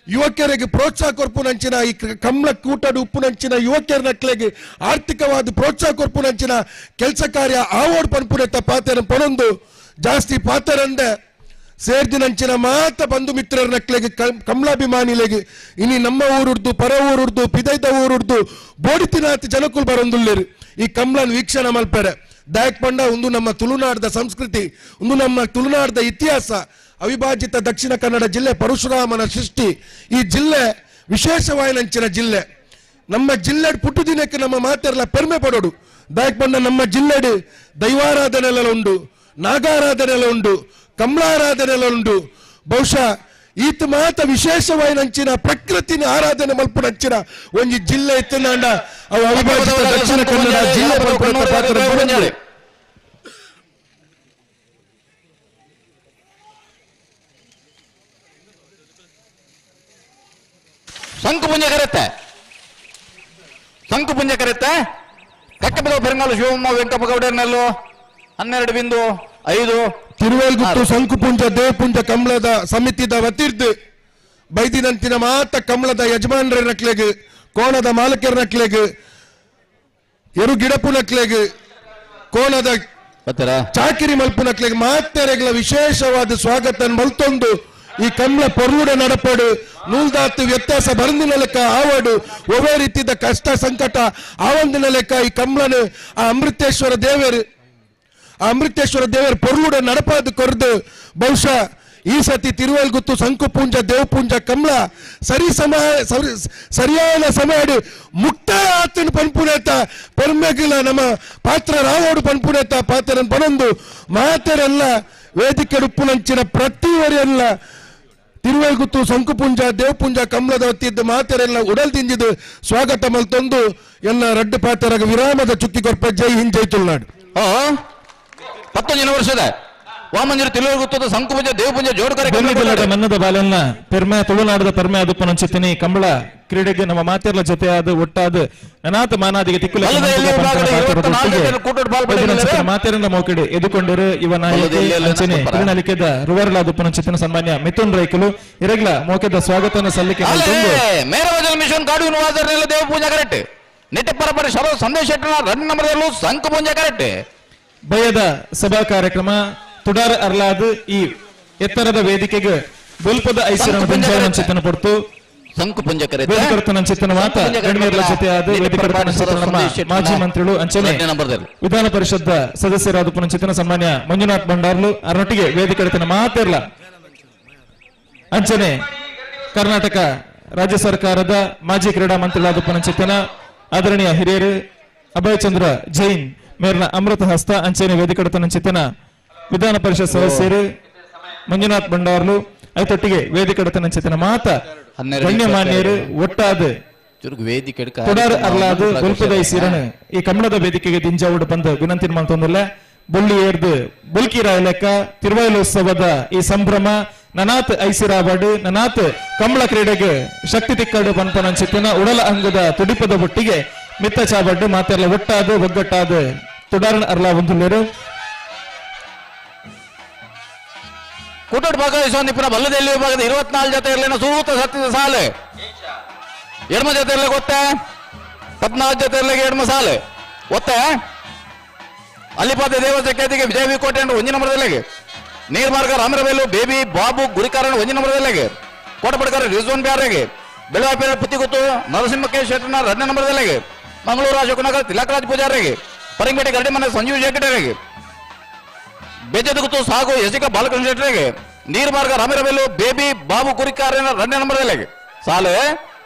ಯುವಕರಿಗೆ ಪ್ರೋತ್ಸಾಹ ಕೊರ್ಪುನಂಚಿನ ಈ ಕಮಲ ಕೂಟದ ಉಪ್ಪುನಂಚಿನ ಯುವಕರ ನಕ್ಲೆಗೆ ಆರ್ಥಿಕವಾದ ಪ್ರೋತ್ಸಾಹ ಕೊರ್ಪುನಂಚಿನ ಕೆಲಸ ಕಾರ್ಯ ಆವೋಡ್ ಪನ್ಪುನೆತ್ತ ಪಾತೆರ ಪಣೊಂದು ಜಾಸ್ತಿ ಪಾತೆರಂದೆ ಸೇರ್ದಿನಂಚಿನ ಮಾತ ಬಂಧು ಮಿತ್ರರ ನಕ್ಲೆಗೆ ಕಮಲಾಭಿಮಾನಿಲೆಗೆ ಇನಿ ನಮ್ಮ ಊರುಡ್ದು ಪರ ಊರುಡ್ದು ಪಿದೈದ ಊರುಡ್ದು ಬೋಡಿತಿನಾತಿ ಜನಕುಲ್ ಬರೊಂದುಲ್ಲೇರು ಈ ಕಮಲನ್ ವೀಕ್ಷಣೆ ಮಲ್ಪೆರೆ. ದಾಯಕ್ ಪಂಡ ಒಂದು ನಮ್ಮ ತುಳುನಾಡದ ಸಂಸ್ಕೃತಿ, ಒಂದು ನಮ್ಮ ತುಳುನಾಡದ ಇತಿಹಾಸ. ಅವಿಭಾಜಿತ ದಕ್ಷಿಣ ಕನ್ನಡ ಜಿಲ್ಲೆ ಪರಶುರಾಮನ ಸೃಷ್ಟಿ. ಈ ಜಿಲ್ಲೆ ವಿಶೇಷವಾಯಿನಂಚಿನ ಜಿಲ್ಲೆ. ನಮ್ಮ ಜಿಲ್ಲೆ ಪುಟ್ಟು ದಿನಕ್ಕೆ ನಮ್ಮ ಮಾತೆಲ್ಲ ಪೆರ್ಮೆ ಪಡೋಡು. ದಾಯಕ್ ಪಂಡ ನಮ್ಮ ಜಿಲ್ಲೆಡು ದೈವಾರಾಧನೆಲ್ಲ ಉಂಡು, ನಾಗಾರಾಧನೆಲ್ಲ ಉಂಡು, ಕಮಲಾರಾಧನೆಲ್ಲ ಉಂಡು. ಬಹುಶಃ ಈತ ಮಾತ ವಿಶೇಷವಾಯಿನಂಚಿನ ಪ್ರಕೃತಿನ ಆರಾಧನೆ ಮಲ್ಪುನಂಚಿನ ಒಂಜಿ ಜಿಲ್ಲೆ ಇತ್ತಿನಾಂಡ ಅವು ಅವಿಭಾಜಿತ ದಕ್ಷಿಣ ಕನ್ನಡ ಜಿಲ್ಲೆ. ಶಂಕು ಪುಂಜ ಕರೆತ್ತೆ, ಶಂಕು ಪುಂಜ ಕರೆತ್ತೆ. ಕಕ್ಕಬದ ಪೆರಂಗಾಲು ಶಿವಮ್ಮ ವೆಂಕಪ್ಪ ಗೌಡರ್ನಲ್ಲು 12.5. ತಿರುವೇಲ್ಗುತ್ತು ಶಂಕುಪುಂಜ ದೇವಪುಂಜ ಕಮಲದ ಸಮಿತಿದ ವತಿರ್ದು ಬೈದಿನಂತಿನ ಮಾತ ಕಮಲದ ಯಜಮಾನರ ನಕ್ಲೆಗ್, ಕೋಣದ ಮಾಲಕರ ನಕ್ಲೆಗ್, ಎರು ಗಿಡಪು ನಕ್ಲೆಗ್, ಕೋಣದ ಚಾಕಿರಿ ಮಲ್ಪು ನಕ್ಲೆಗ್ ಮಾತೆರೆಗಳ ವಿಶೇಷವಾದ ಸ್ವಾಗತ ಮಲ್ತೊಂದು ಈ ಕಮಲ ಪೊರ್ಲುಡ ನಡಪಡು. ನೂಲ್ದಾತು ವ್ಯತ್ಯಾಸ ಬರಂದಿನ ಲೆಕ್ಕ ಆವಡು ಒವೇ ರೀತಿಯ ಕಷ್ಟ ಸಂಕಟ ಆವಂದಿನ ಲೆಕ್ಕ ಈ ಕಮಲನು ಆ ಅಮೃತೇಶ್ವರ ದೇವರು ಆ ಅಮೃತೇಶ್ವರ ದೇವರ ಪೊರ್ಲುಡ ನಡಪಾದ ಕೊರ್ದು ಬಹುಶಃ ಈ ಸತಿ ತಿರುವಲ್ಗುತ್ತು ಸಂಕುಪುಂಜ ದೇವಪುಂಜ ಕಮಲ ಸರಿ ಸಮಯ ಸರಿಯಾದ ಸಮಯ ಮುಕ್ತಾಯ ಆತನ ಪನ್ಪುನೇತ ಪೆರ್ಮೆಗಿಲ ನಮ್ಮ ಪಾತ್ರ ರಾವೋಡು ಪನ್ಪುನೇತ ಪಾತ್ರನ ಪನೊಂದು ಮಾತೆರೆಲ್ಲ ವೇದಿಕೆ ಉಪ್ಪುನಂಚಿನ ಪ್ರತಿ ವರಿಯೆಲ್ಲ ತಿರುವಲ್ಗುತ್ತು ಸಂಕುಪುಂಜ ದೇವಪುಂಜ ಕಮಲದ ಹೊತ್ತಿದ್ದ ಮಾತೆರೆಲ್ಲ ಉಡಲ್ ತಿಂದಿದ್ದು ಸ್ವಾಗತ ಮಲ್ತೊಂದು ಎಲ್ಲ ರಡ್ಡು ಪಾತ್ರರ ವಿರಾಮದ ಚುಕ್ಕಿ ಕೊರ್ಪ. ಜೈ ಹಿಂದ್, ಜೈ ತುಳುನಾಡು. 19 ವರ್ಷದ ವಾಮಂಜೂರು ತಿರುವಲ್ಗುತ್ತದ ಸಂಕುಪುಂಜ ದೇವಪುಂಜ ಜೋಡುಕರೆ ಮನ್ನದ ಬಾಲನ್ನ ಪೆರ್ಮೆ ತುಳುನಾಡದ ಪೆರ್ಮೆ ಅದಪ್ಪ ನಂಚಿತೀನಿ ಕಂಬಳ ಕ್ರೀಡೆಗೆ ನಮ್ಮ ಮಾತೆರ್ಲ ಜೊತೆ ಆದ ಒಟ್ಟಾದ ಅನಾಥ ಮಾನಾದಿಗೆ ತಿಕ್ಕುಲ ಮಾತೆರನ್ನ ಮೋಕಿಡಿ ಎದುಕೊಂಡಿರು ಇವ ನಾಯಕಿ ಅಂಚನೆ ತಿರುನಲಿಕೆದ ರುವರ್ಲಾದಪ್ಪ ನಂಚಿತ್ತಿನ ಸನ್ಮಾನ್ಯ ಮಿಥುನ್ ರೈಕುಲು ಇರಗ್ಲ ಮೋಕೆದ ಸ್ವಾಗತವನ್ನು ಸಲ್ಲಿಕೆ ಮಿಷನ್ ಕಾಡು ದೇವಪೂಜಾ ಕರೆಕ್ಟ್ ನಿಟ್ಟ ಪರಪರ ಶರ ಸಂದೇಶ ರನ್ ನಂಬರ್ ಸಂಕುಪುಂಜ ಕರೆಕ್ಟ್. ಬಯದ ಸಭಾ ಕಾರ್ಯಕ್ರಮ ತುಡಾರ್ ಅರ್ಲಾದ್ ಈ ಎತ್ತರದ ವೇದಿಕೆಗೆ ಬೊಲ್ಪದ ಐಶ್ವರ್ಯ ಪೊರ್ತು ವೇದಿಕರ್ತನ ಮಾತ ಗಣ್ಯರ ಜೊತೆ ಆದ ವೇದಿಕರ್ತನ ನಮ್ಮ ಮಾಜಿ ಮಂತ್ರಿಗಳು ಅಂಚನೆ ವಿಧಾನ ಪರಿಷತ್ ಸದಸ್ಯರಾದ ಪುನಂಚಿತನ ಸನ್ಮಾನ್ಯ ಮಂಜುನಾಥ್ ಭಂಡಾರ್ಲು ಅವರೊಟ್ಟಿಗೆ ವೇದಿಕರ್ತನ ಮಾತಿರ್ಲ ಅಂಚನೆ ಕರ್ನಾಟಕ ರಾಜ್ಯ ಸರ್ಕಾರದ ಮಾಜಿ ಕ್ರೀಡಾ ಮಂತ್ರಿಗಳಾದ ಪುನಂಚಿತನ ಆದರಣೀಯ ಹಿರಿಯರು ಅಭಯಚಂದ್ರ ಜೈನ್ ಮೇರ್ನ ಅಮೃತ ಹಸ್ತ ಅಂಚನೆ ವೇದಿಕರ್ತನ ಚಿತ್ತನ ವಿಧಾನ ಪರಿಷತ್ ಸದಸ್ಯರು ಮಂಜುನಾಥ್ ಭಂಡಾರ್ಲು ಐತೊಟ್ಟಿಗೆ ವೇದಿಕಡತನ ಚಿತ್ತನ ಮಾತ ಗಣ್ಯಮಾನ್ಯರು ಒಟ್ಟಾದ ತುಡಾರ್ ಅರ್ಲಾದ ಬೊಲ್ಪದ ಸೀರಣ ಈ ಕನ್ನಡದ ವೇದಿಕೆಗೆ ದಿಂಜಾವುಡು ಬಂದು ವಿನಂತಿ ಮಾಡ್ತೊಂದಿಲ್ಲ. ಬೊಳ್ಳಿ ಏರ್ದು ಬೊಲ್ಕಿರ ಲೆಕ್ಕ ತಿರುವೈಲೋತ್ಸವದ ಈ ಸಂಭ್ರಮ ನನಾತ್ ಐಸಿರಾಬಾಡು ನನಾತ್ ಕಮಲ ಕ್ರೀಡೆಗೆ ಶಕ್ತಿ ತಿಕ್ಕಡು ಪನ್ಪನ ಚಿತ್ತನ ಉಡಲ ಅಂಗದ ತುಡಿಪದ ಒಟ್ಟಿಗೆ ಮಿತ್ತ ಚಾಬಡ್ಡು ಮಾತೆಲ್ಲ ಒಟ್ಟಾದ ಒಗ್ಗಟ್ಟಾದ ತುಡಾರಣ ಅರ್ಲಾ ಒಂದುಲ್ಲೇರು. ಕೂಟೋಟ್ ಭಾಗವಹಿಸುವ ಬಲ್ಲದೆಲ್ಲಿ ವಿಭಾಗದ 24 ಜೊತೆ ಇರಲಿನ ಸೂತ ಸತ್ತಿದ ಸಾಲು ಎಡ್ಮ ಜೊತೆ ಇರಲಿ ಗೊತ್ತೆ 14 ಜೊತೆ ಇರಲಿಗೆ ಎಡ್ಮ ಸಾಲು ಒತ್ತೆ ಅಲ್ಲಿಪಾದ ದೇವಸ್ಥಾನಕ್ಕೆ ವಿಜಯ ವಿ ಕೋಟೆ ಒಂಜಿ ನಂಬರದಲ್ಲಿಗೆ ನೀರ್ಮಾರ್ಗ ರಾಮರವೇಲು ಬೇಬಿ ಬಾಬು ಗುರಿಕಾರಣ ಒಂಜಿ ನಂಬರದಲ್ಲಿಗೆ ಕೋಟಪಡ್ಕರ ರಿಜ್ವಾನ್ ಬ್ಯಾರೆಗೆ ಬೆಳಗಾವಿ ಪುತ್ತಿಗುತ್ತು ನರಸಿಂಹ ಕೆ ಶೆಟ್ಟನ 2ನೇ ನಂಬರದಲ್ಲಿಗೆ ಮಂಗಳೂರು ಅಶೋಕನಗರ ತಿಲಕರಾಜ್ ಪೂಜಾರಿಗೆ ಪರಂಗೇಟೆ ಗರಡಿಮನೆ ಸಂಜೀವ್ ಶೆಟ್ಟರಿಗೆ ಬೆಜ್ಜದಗುತ್ತು ಸಾಗು ಯಶಿಕ ಬಾಲಕೃಷ್ಣ ಶೆಟ್ಟರಿಗೆ ನೀರ್ಮಾರ್ಗ ರಾಮರವೇಲು ಬೇಬಿ ಬಾಬು ಕುರಿಕಾರನ 2ನೇ ನಂಬರದಲ್ಲಿಗೆ ಸಾಲೆ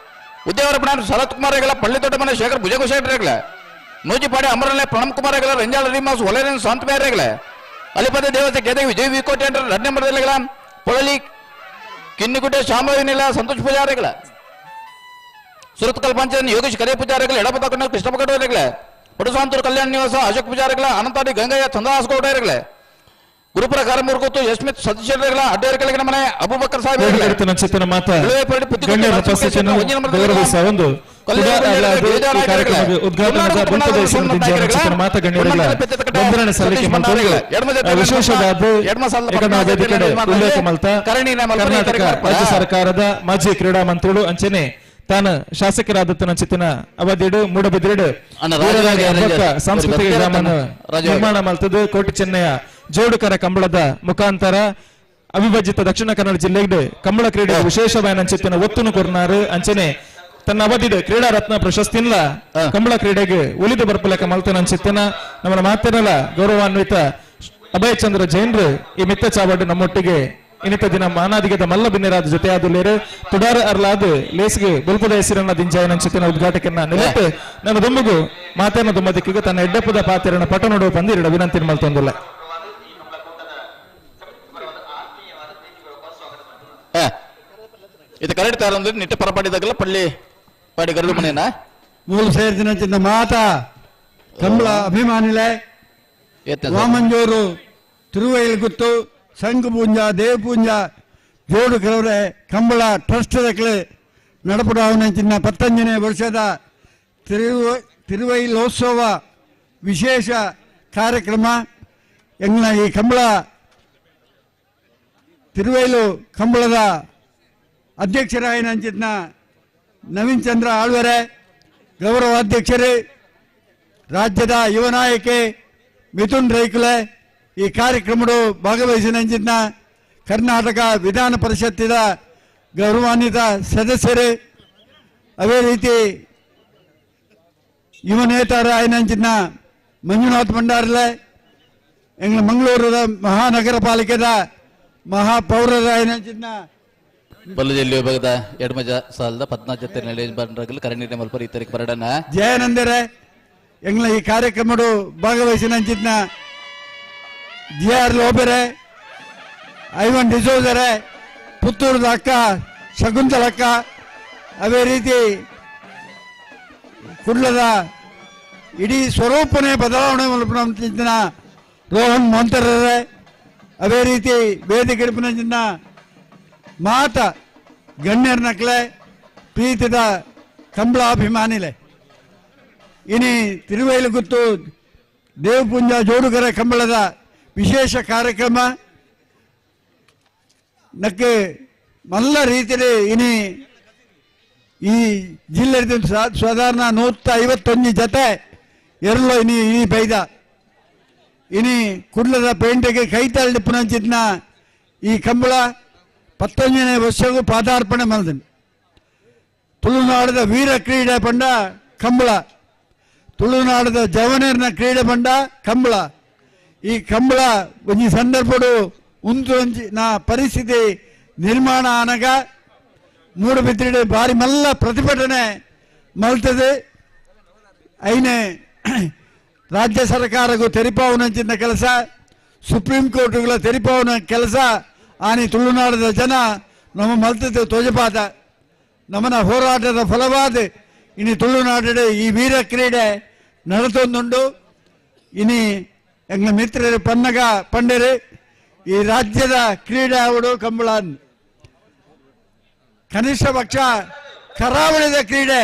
ಉದ್ಯಾವರ ಪ್ರಣಾಮ್ ಶರತ್ ಕುಮಾರ್ ರೆಗಲ ಪಳ್ಳಿತೋಟ ಮನೆ ಶೇಖರ್ ಭುಜಗೋ ಶೆಟ್ಟರೆಗಲ ನೂಜಿಪಾಡಿ ಅಮರನೆ ಪ್ರಣಮ್ ಕುಮಾರ್ ರೆಗಲ ರಂಜಾಳ ರೀಮಾಸ್ ಒಲೆರನ್ ಶಾಂತ ಮೇರೆಗಲ ಅಲಿಪದ ದೇವಸ್ಥಾನ ಗೆದೆ ವಿಜಯ್ ವಿಕೋಟೆ 2ನೇ ನಂಬರದಲ್ಲಿಗಳ ಪೊಳಲಿ ಕಿನ್ನಿಗುಡ್ಡೆ ಶಾಮವಿನಿಲ ಸಂತೋಷ್ ಪೂಜಾರಿಗಳ ಸುರತ್ಕಲ್ ಪಂಚಾಯತ್ ಯೋಗೇಶ್ ಕರೆ ಪೂಜಾರಿಗಳ ಎಡಪದ ಕೃಷ್ಣಪ್ಪ ಗೌಡರಿಗಳ ಪಡುಸಾಂತೂರು ಕಲ್ಯಾಣ ನಿವಾಸ ಅಶೋಕ್ ಪೂಜಾರಿಗಳ ಅನಂತಾಡಿ ಗಂಗಯ್ಯ ಚಂದ್ರಹಾಸ್ ಗೌಡರಿಗಳ ಗುರುಪುರ ಕಾರಮೂರ್ಗುತ್ತು ಯಶ್ಮಿತ್ ಸತೀಶ್ ರೆಗಲ ಅಡ್ಡೇರ್ಕಲಿಗೆ ಮನೆ ಅಬೂಬಕರ್ ಸಾಹೇಬ್ ಕರ್ನಾಟಕ ರಾಜ್ಯ ಸರ್ಕಾರದ ಮಾಜಿ ಕ್ರೀಡಾ ಮಂತ್ರಿಗಳು ಅಂಚನೆ ತಾನು ಶಾಸಕರಾದ ಚಿತ್ತಿನ ಅವಧಿಡು ಮೂಡಬಿದ್ರಿಡು ಸಾಂಸ್ಕೃತಿಕ ಗ್ರಾಮ ನಿರ್ಮಾಣ ಮಾಡ್ತದ್ದು ಕೋಟಿ ಚೆನ್ನಯ್ಯ ಜೋಡುಕರ ಕಂಬಳದ ಮುಖಾಂತರ ಅವಿಭಜಿತ ದಕ್ಷಿಣ ಕನ್ನಡ ಜಿಲ್ಲೆಗೆ ಕಂಬಳ ಕ್ರೀಡೆ ವಿಶೇಷವಾದ ಚಿತ್ತಿನ ಒತ್ತುನು ಕೊರ್ನಾರು ಅಂಚನೆ ತನ್ನ ಅವಧಿಡು ಕ್ರೀಡಾ ರತ್ನ ಪ್ರಶಸ್ತಿನ ಕಂಬಳ ಕ್ರೀಡೆಗೆ ಒಲಿದು ಬರ್ಪಲಕ ಮಲ್ತನ ಚಿತ್ತಿನ ನಮ್ಮ ಮಾತಿನಲ್ಲ ಗೌರವಾನ್ವಿತ ಅಭಯಚಂದ್ರ ಜೈನ್ರು ಈ ಮಿತ್ತ ಚಾವಡು ನಮ್ಮೊಟ್ಟಿಗೆ ಇನ್ನಿತ ದಿನ ಮಾನಾದಿಗದ ಮಲ್ಲ ಬಿನ್ನೆರಾದ ಜೊತೆಯಾದುಲ್ಲೇರು ತುಡಾರ ಅರ್ಲಾದ ಲೇಸ್ಗೆ ಬೊಲ್ಪದ ಹೆಸರನ್ನ ದಿಂಜಾಯನ ಚಿತ್ತಿನ ಉದ್ಘಾಟಕನ್ನ ನಿಲುಪು ನನ್ನ ದುಮ್ಮಗು ಮಾತೇನ ದುಮ್ಮದಿಕ್ಕಿಗೆ ತನ್ನ ಎಡ್ಡಪ್ಪದ ಪಾತಿರನ ಪಟ ನೋಡುವ ಪಂದಿರಡ ವಿನಂತಿ ಮಲ್ತೊಂದಿಲ್ಲ. ಇದು ಕರೆಕ್ಟ್ ತಾರಂದ್ರೆ ನಿಟ್ಟ ಪರಪಾಡಿದಾಗಲ್ಲ ಪಳ್ಳಿ ಪಾಡಿ ಗರಡು ಮನೇನಾ ಮೂಲ ಸೇರಿದಿನ ಚಿನ್ನ ಮಾತಾ ಕಂಬಳ ಅಭಿಮಾನಿಲೆ ವಾಮಂಜೂರು ತಿರುವೈಲ್ಗುತ್ತು ಸಂಘ ಪೂಂಜ ದೇವಪೂಂಜ ಜೋಡು ಕೆಲವರೆ ಕಂಬಳ ಟ್ರಸ್ಟ್ ದಕ್ಲೆ ನಡಪುಡಾವನ 19ನೇ ವರ್ಷದ ತಿರುವೈಲೋತ್ಸವ ವಿಶೇಷ ಕಾರ್ಯಕ್ರಮ ಎಂಗ್ನ ಈ ಕಂಬಳ ತಿರುವೈಲು ಕಂಬಳದ ಅಧ್ಯಕ್ಷರಾಯನಂಚಿತ್ನ ನವೀನ್ ಚಂದ್ರ ಆಳ್ವರೆ, ಗೌರವಾಧ್ಯಕ್ಷರೇ, ರಾಜ್ಯದ ಯುವ ನಾಯಕಿ ಮಿಥುನ್ ರೈಕುಲೆ, ಈ ಕಾರ್ಯಕ್ರಮಡು ಭಾಗವಹಿಸಿನಂಚಿತ್ನ ಕರ್ನಾಟಕ ವಿಧಾನ ಪರಿಷತ್ತಿನ ಗೌರವಾನ್ವಿತ ಸದಸ್ಯರೇ, ಅದೇ ರೀತಿ ಯುವ ನೇತಾರಾಯನಂಚಿತ್ನ ಮಂಜುನಾಥ್ ಭಂಡಾರ್ಲೆ, ಎಂಗ್ಲ ಮಂಗಳೂರದ ಮಹಾನಗರ ಪಾಲಿಕೆದ ಮಹಾಪೌರರಾಯನಂಚಿನ ಬಲ್ಲು ಜಿಲ್ಲೆ ವಿಭಾಗದ ಎಡಮಜ ಸಾಲದ 14 ಜೊತೆ ನಡೆಯ ಕರೆನೀರಿನ ಮಲ್ಪರ ಇತರಕ್ಕೆ ಬರಡನ ಜಯಾನಂದರೆ ಎಂಗ್ಲ ಈ ಕಾರ್ಯಕ್ರಮಡು ಭಾಗವಹಿಸಿನಂಚಿನ ಜಿ ಆರ್ ಲೋಬೆರೆ, ಐವನ್ ಡಿಸೋಜರೆ, ಪುತ್ತೂರದ ಅಕ್ಕ ಶಕುಂತಲಕ್ಕ, ಅದೇ ರೀತಿ ಕುಡ್ಲದ ಇಡೀ ಸ್ವರೂಪನೇ ಬದಲಾವಣೆ ಮಲ್ಪನಂಚಿನ ರೋಹನ್ ಮೊಂತರರೆ, ಅದೇ ರೀತಿ ವೇದಿಕೆ ಇಡ್ಪನಂಚಿನ ಮಾತ ಗಣ್ಯರ ನಕ್ಲೆ ಪ್ರೀತಿದ ಕಂಬಳಾಭಿಮಾನಿಲೆ ಇನಿ ತಿರುವೈಲುಗುತ್ತು ದೇವಪುಂಜ ಜೋಡುಗರ ಕಂಬಳದ ವಿಶೇಷ ಕಾರ್ಯಕ್ರಮ ನಕ್ಕೆ ಮಲ್ಲ ರೀತಿಯಲ್ಲಿ ಇನಿ ಈ ಜಿಲ್ಲೆ ಸಾಧಾರಣ 151 ಜತೆ ಎರಲೋ ಇನಿ ಈ ಬೈದ ಇನಿ ಕುಡ್ಲದ ಪೇಂಟೆಗೆ ಕೈತಾಳಿ ಪುನಂಚಿತ್ನ ಈ ಕಂಬಳ 19ನೇ ವರ್ಷಕ್ಕೂ ಪಾದಾರ್ಪಣೆ ಮಾಡಿದನು. ತುಳುನಾಡದ ವೀರ ಕ್ರೀಡೆ ಪಂಡ ಕಂಬಳ, ತುಳುನಾಡದ ಜವನರ್ನ ಕ್ರೀಡೆ ಪಂಡ ಕಂಬಳ. ಈ ಕಂಬಳ ಒಂಜಿ ಸಂದರ್ಭಡು ಉಂತು ಒಂಜಿ ನಾ ಪರಿಸ್ಥಿತಿ ನಿರ್ಮಾಣ ಆನಗ ಮೂಡುಬಿದ್ರಿಡೆ ಭಾರಿ ಮಲ್ಲ ಪ್ರತಿಭಟನೆ ಮಲ್ತದೆ. ಐನೆ ರಾಜ್ಯ ಸರ್ಕಾರಕ್ಕೂ ತೆರಿಪಾವನಂಚಿನ ಕೆಲಸ, ಸುಪ್ರೀಂ ಕೋರ್ಟ್ಗಳ ತೆರಿಪಾವನ ಕೆಲಸ ಆನಿ ತುಳುನಾಡದ ಜನ ನಮ್ಮ ಮಲ್ತದೆ ತೋಜಪಾತ ನಮ್ಮನ ಹೋರಾಟದ ಫಲವಾದ ಇನಿ ತುಳುನಾಡಡೆ ಈ ವೀರ ಕ್ರೀಡೆ ನಡೆತೊಂದುಂಡು. ಇನಿ ಎಂಗ್ಲ ಮಿತ್ರರು ಪನ್ನಗ ಪಂಡರು ಈ ರಾಜ್ಯದ ಕ್ರೀಡೆ ಅವಡು ಕಂಬಳ ಕನಿಷ್ಠ ಪಕ್ಷ ಕರಾವಳಿದ ಕ್ರೀಡೆ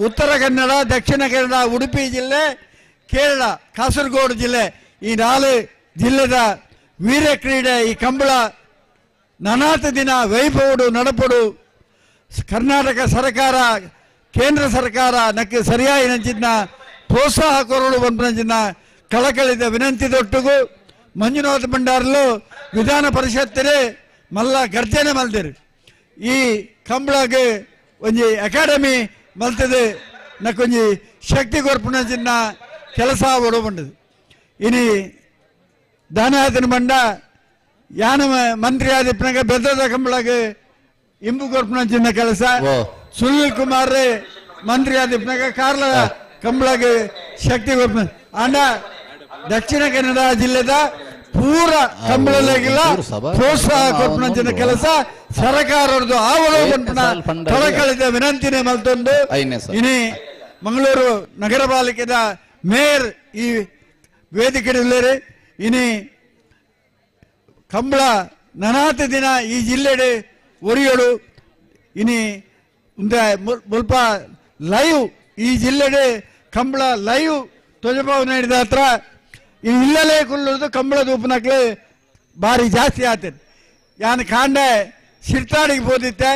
ಉತ್ತರ ಕನ್ನಡ, ದಕ್ಷಿಣ ಕನ್ನಡ, ಉಡುಪಿ ಜಿಲ್ಲೆ, ಕೇರಳ ಕಾಸರಗೋಡು ಜಿಲ್ಲೆ ಈ 4 ಜಿಲ್ಲೆದ ವೀರ ಕ್ರೀಡೆ ಈ ಕಂಬಳ ನನಾತ ದಿನ ವೈಭವಡು ನಡಪಡು. ಕರ್ನಾಟಕ ಸರ್ಕಾರ ಕೇಂದ್ರ ಸರ್ಕಾರ ನಕ್ಕೆ ಸರಿಯಾಗಿ ನಂಚಿನ ಪ್ರೋತ್ಸಾಹ ಕೊರಳು ಬಂಪನಂಚಿನ ಕಳಕಳಿದ ವಿನಂತಿ ದೊಟ್ಟುಗು ಮಂಜುನಾಥ ಭಂಡಾರಲು ವಿಧಾನ ಪರಿಷತ್ತೇ ಮಲ್ಲ ಗರ್ಜನೆ ಮಲ್ದಿರು. ಈ ಕಂಬಳಗೆ ಒಂಜಿ ಅಕಾಡೆಮಿ ಮಲ್ತದೆ ನಕ್ಕೊಂಜಿ ಶಕ್ತಿ ಕೊರ್ಪುನಂಚಿನ ಕೆಲಸ ಒಡಬಂಡದು. ಇನಿ ದಾನಾಯತನ ಬಂಡ ಯಾನ ಮಂತ್ರಿ ಆದಿಪ್ಪನಾಗ ಬೆದದ ಕಂಬಳಗೆ ಇಂಬು ಕೊರ್ಪುನಂಚಿನ ಕೆಲಸ, ಸುನಿಲ್ ಕುಮಾರ್ ಮಂತ್ರಿ ಆದಿಪ್ಪನಾಗ ಕಾರ್ಲ ಕಂಬಳಗೆ ಶಕ್ತಿ ಕೊರ್ಪುನ ಆಂಡ ದಕ್ಷಿಣ ಕನ್ನಡ ಜಿಲ್ಲೆದ ಪೂರ ಕಂಬಳಲಾಗಿಲ್ಲ ಪ್ರೋತ್ಸಾಹ ಕೊರ್ಪುನಂಚಿನ ಕೆಲಸ ಸರ್ಕಾರದ್ದು ಆವಳು ಬಂಪುನ ಕಳಕಳಿದ ವಿನಂತಿನೇ ಮಲ್ತೊಂದು. ಇನಿ ಮಂಗಳೂರು ನಗರ ಪಾಲಿಕೆದ ಮೇಯರ್ ಈ ವೇದಿಕೆ ಇನಿ ಕಂಬಳ ನನಾತ ದಿನ ಈ ಜಿಲ್ಲೆಡೆ ಒರಿಯೋಡು ಇನಿ ಮುಲ್ಪ ಲೈವ್ ಈ ಜಿಲ್ಲೆಡೆ ಕಂಬಳ ಲೈವ್ ತೊಜಬಾವು ನೀಡಿದ ಹತ್ರ ಇಲ್ಲಲೇ ಕುಲ್ಲುದು ಕಂಬಳದ ಉಪನಕ್ಲೆ ಭಾರಿ ಜಾಸ್ತಿ ಆತದೆ. ಯಾನ್ ಕಾಂಡೆ ಸಿರ್ತಾಡಿಗೆ ಹೋದಿತ್ತೆ,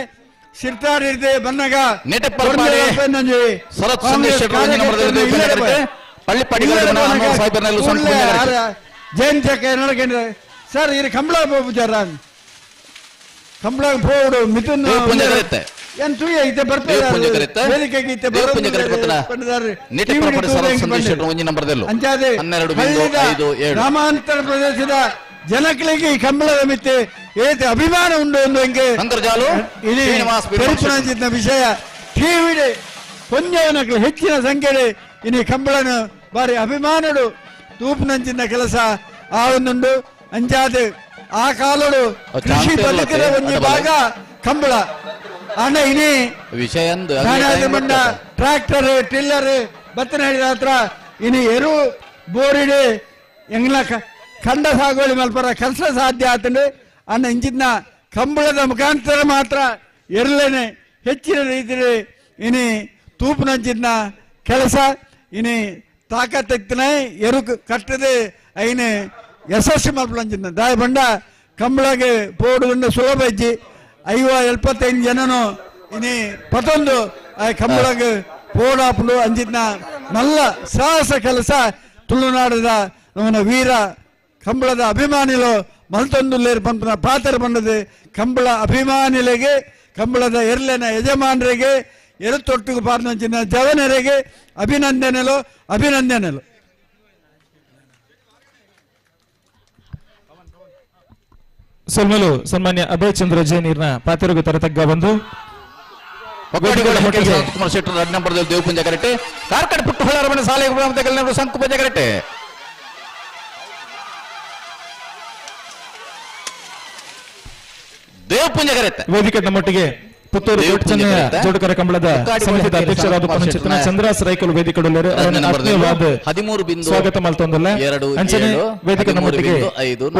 ಸಿರ್ತಾಡಿ ಬಂದಾಗ ಜಯಂತಿ ಸರ್ ಇದು ಕಂಬಳ ಪೂಜಾರ ಕಂಬಳ ಪೋಡು ಮಿಥುನ್ ಏನ್ ತೂಯ ಇತ್ತೆ ಬರ್ತಾರೆ ವೇದಿಕೆಗೆ ಇತ್ತೆ ಅಂಚಾದೆ ಗ್ರಾಮಾಂತರ ಪ್ರದೇಶದ ಜನಗಳಿಗೆ ಈ ಕಂಬಳದ ಮಿತ್ತೆ ಏತೆ ಅಭಿಮಾನ ಉಂಡು ಒಂದು ಹೆಂಗೆ ಇಲ್ಲಿ ವಿಷಯ ಟಿವಿ ಕೊಂಜವನಗಳು ಹೆಚ್ಚಿನ ಸಂಖ್ಯೆ ಇನ್ನು ಕಂಬಳನ ಬಾರಿ ಅಭಿಮಾನಡು ತೂಪುನಂಚಿನ ಕೆಲಸ ಆ ಒಂದುಂಡು. ಅಂಚಾದೆ ಆ ಕಾಲಡು ಕೃಷಿ ಬದುಕಿನ ಒಂದು ಭಾಗ ಕಂಬಳ. ಅಣ್ಣ ಇನಿ ವಿಷಯ ಬಂಡ ಟ್ರಾಕ್ಟರ್ ಟಿಲ್ಲರ್ ಬತ್ತನ ಹಿಡಿದ ಹತ್ರ ಇನಿ ಎರು ಬೋರಿಡಿ ಎಂಗ್ಲ ಖಂಡ ಸಾಗುವಳಿ ಮಲ್ಪರ ಕೆಲಸ ಸಾಧ್ಯ ಆತಂಡು. ಅಣ್ಣ ಇಂಚಿನ ಕಂಬಳದ ಮುಖಾಂತರ ಮಾತ್ರ ಎರಲೇನೆ ಹೆಚ್ಚಿನ ರೀತಿಯಲ್ಲಿ ಇನಿ ತೂಪುನಂಚಿನ ಕೆಲಸ ಇನಿ ತಾಕತ್ತಿನ ಎರು ಕಟ್ಟದೆ ಐನೆ ಯಶಸ್ಸು ಮಲ್ಪಲಂಚಿನ ದಾಯ ಬಂಡ ಕಂಬಳಗೆ ಪೋಡುಗೊಂಡ ಸುಲಭ ಇಜ್ಜಿ 50-75 ಜನನು ಇನಿ ಪತ್ತೊಂದು ಆ ಕಂಬಳಗೆ ಪೋಡಾಪುಂಡು ಅಂಚಿನ ನಲ್ಲ ಸಾಹಸ ಕೆಲಸ ತುಳುನಾಡದ ನಮ್ಮನ ವೀರ ಕಂಬಳದ ಅಭಿಮಾನಿಲು ಮಲ್ತೊಂದು ಲೇರು ಪಂಪನ ಪಾತ್ರ ಬಂದದೆ. ಕಂಬಳ ಅಭಿಮಾನಿಲೆಗೆ ಕಂಬಳದ ಎರ್ಲೆನ ಯಜಮಾನರಿಗೆ ಎರುತೊಟ್ಟಿಗೆ ಪಾರ್ನಂಚಿನ ಜವನರಿಗೆ ಅಭಿನಂದನೆಲು ಅಭಿನಂದನೆಲು. ಸೊಲ್ಮಲು ಸನ್ಮಾನ್ಯ ಅಭಯ್ ಚಂದ್ರ ಜೈನ್ ಇರ್ನ ಪಾತಿರುಗು ತರತಗ್ಗ ಬಂದು ಕುಮಾರ್ ಶೆಟ್ಟರ್ 2 ನಂಬರ್ ದೇವಪುಂಜ ಕರೆಕ್ಟ್ ಕಾರ್ಕಡ ಪುಟ್ಟು ಹೊಳಾರ ಮನೆ ಸಾಲೆ ಸಂಕು ಪಂಜ ಕರೆಕ್ಟ್ ದೇವಪುಂಜ ಕರೆಕ್ಟ್ ವೇದಿಕೆ ನಮ್ಮೊಟ್ಟಿಗೆ ಪುತ್ತೂರು ಜೋಡುಕರ ಕಂಬಳದ ಸಮಿತಿದ ಅಧ್ಯಕ್ಷರಾದ ಪುನಚಿತನ ಚಂದ್ರಾಸ್ ರೈಕಲ್ ವೇದಿಕೆಡುಳ್ಳರು ಆತ್ಮೀಯವಾದ ಸ್ವಾಗತ ಮಲ್ತೊಂದುಲ್ಲ. ಅಂಚನೆ ವೇದಿಕೆ ನಮ್ಮೊಟ್ಟಿಗೆ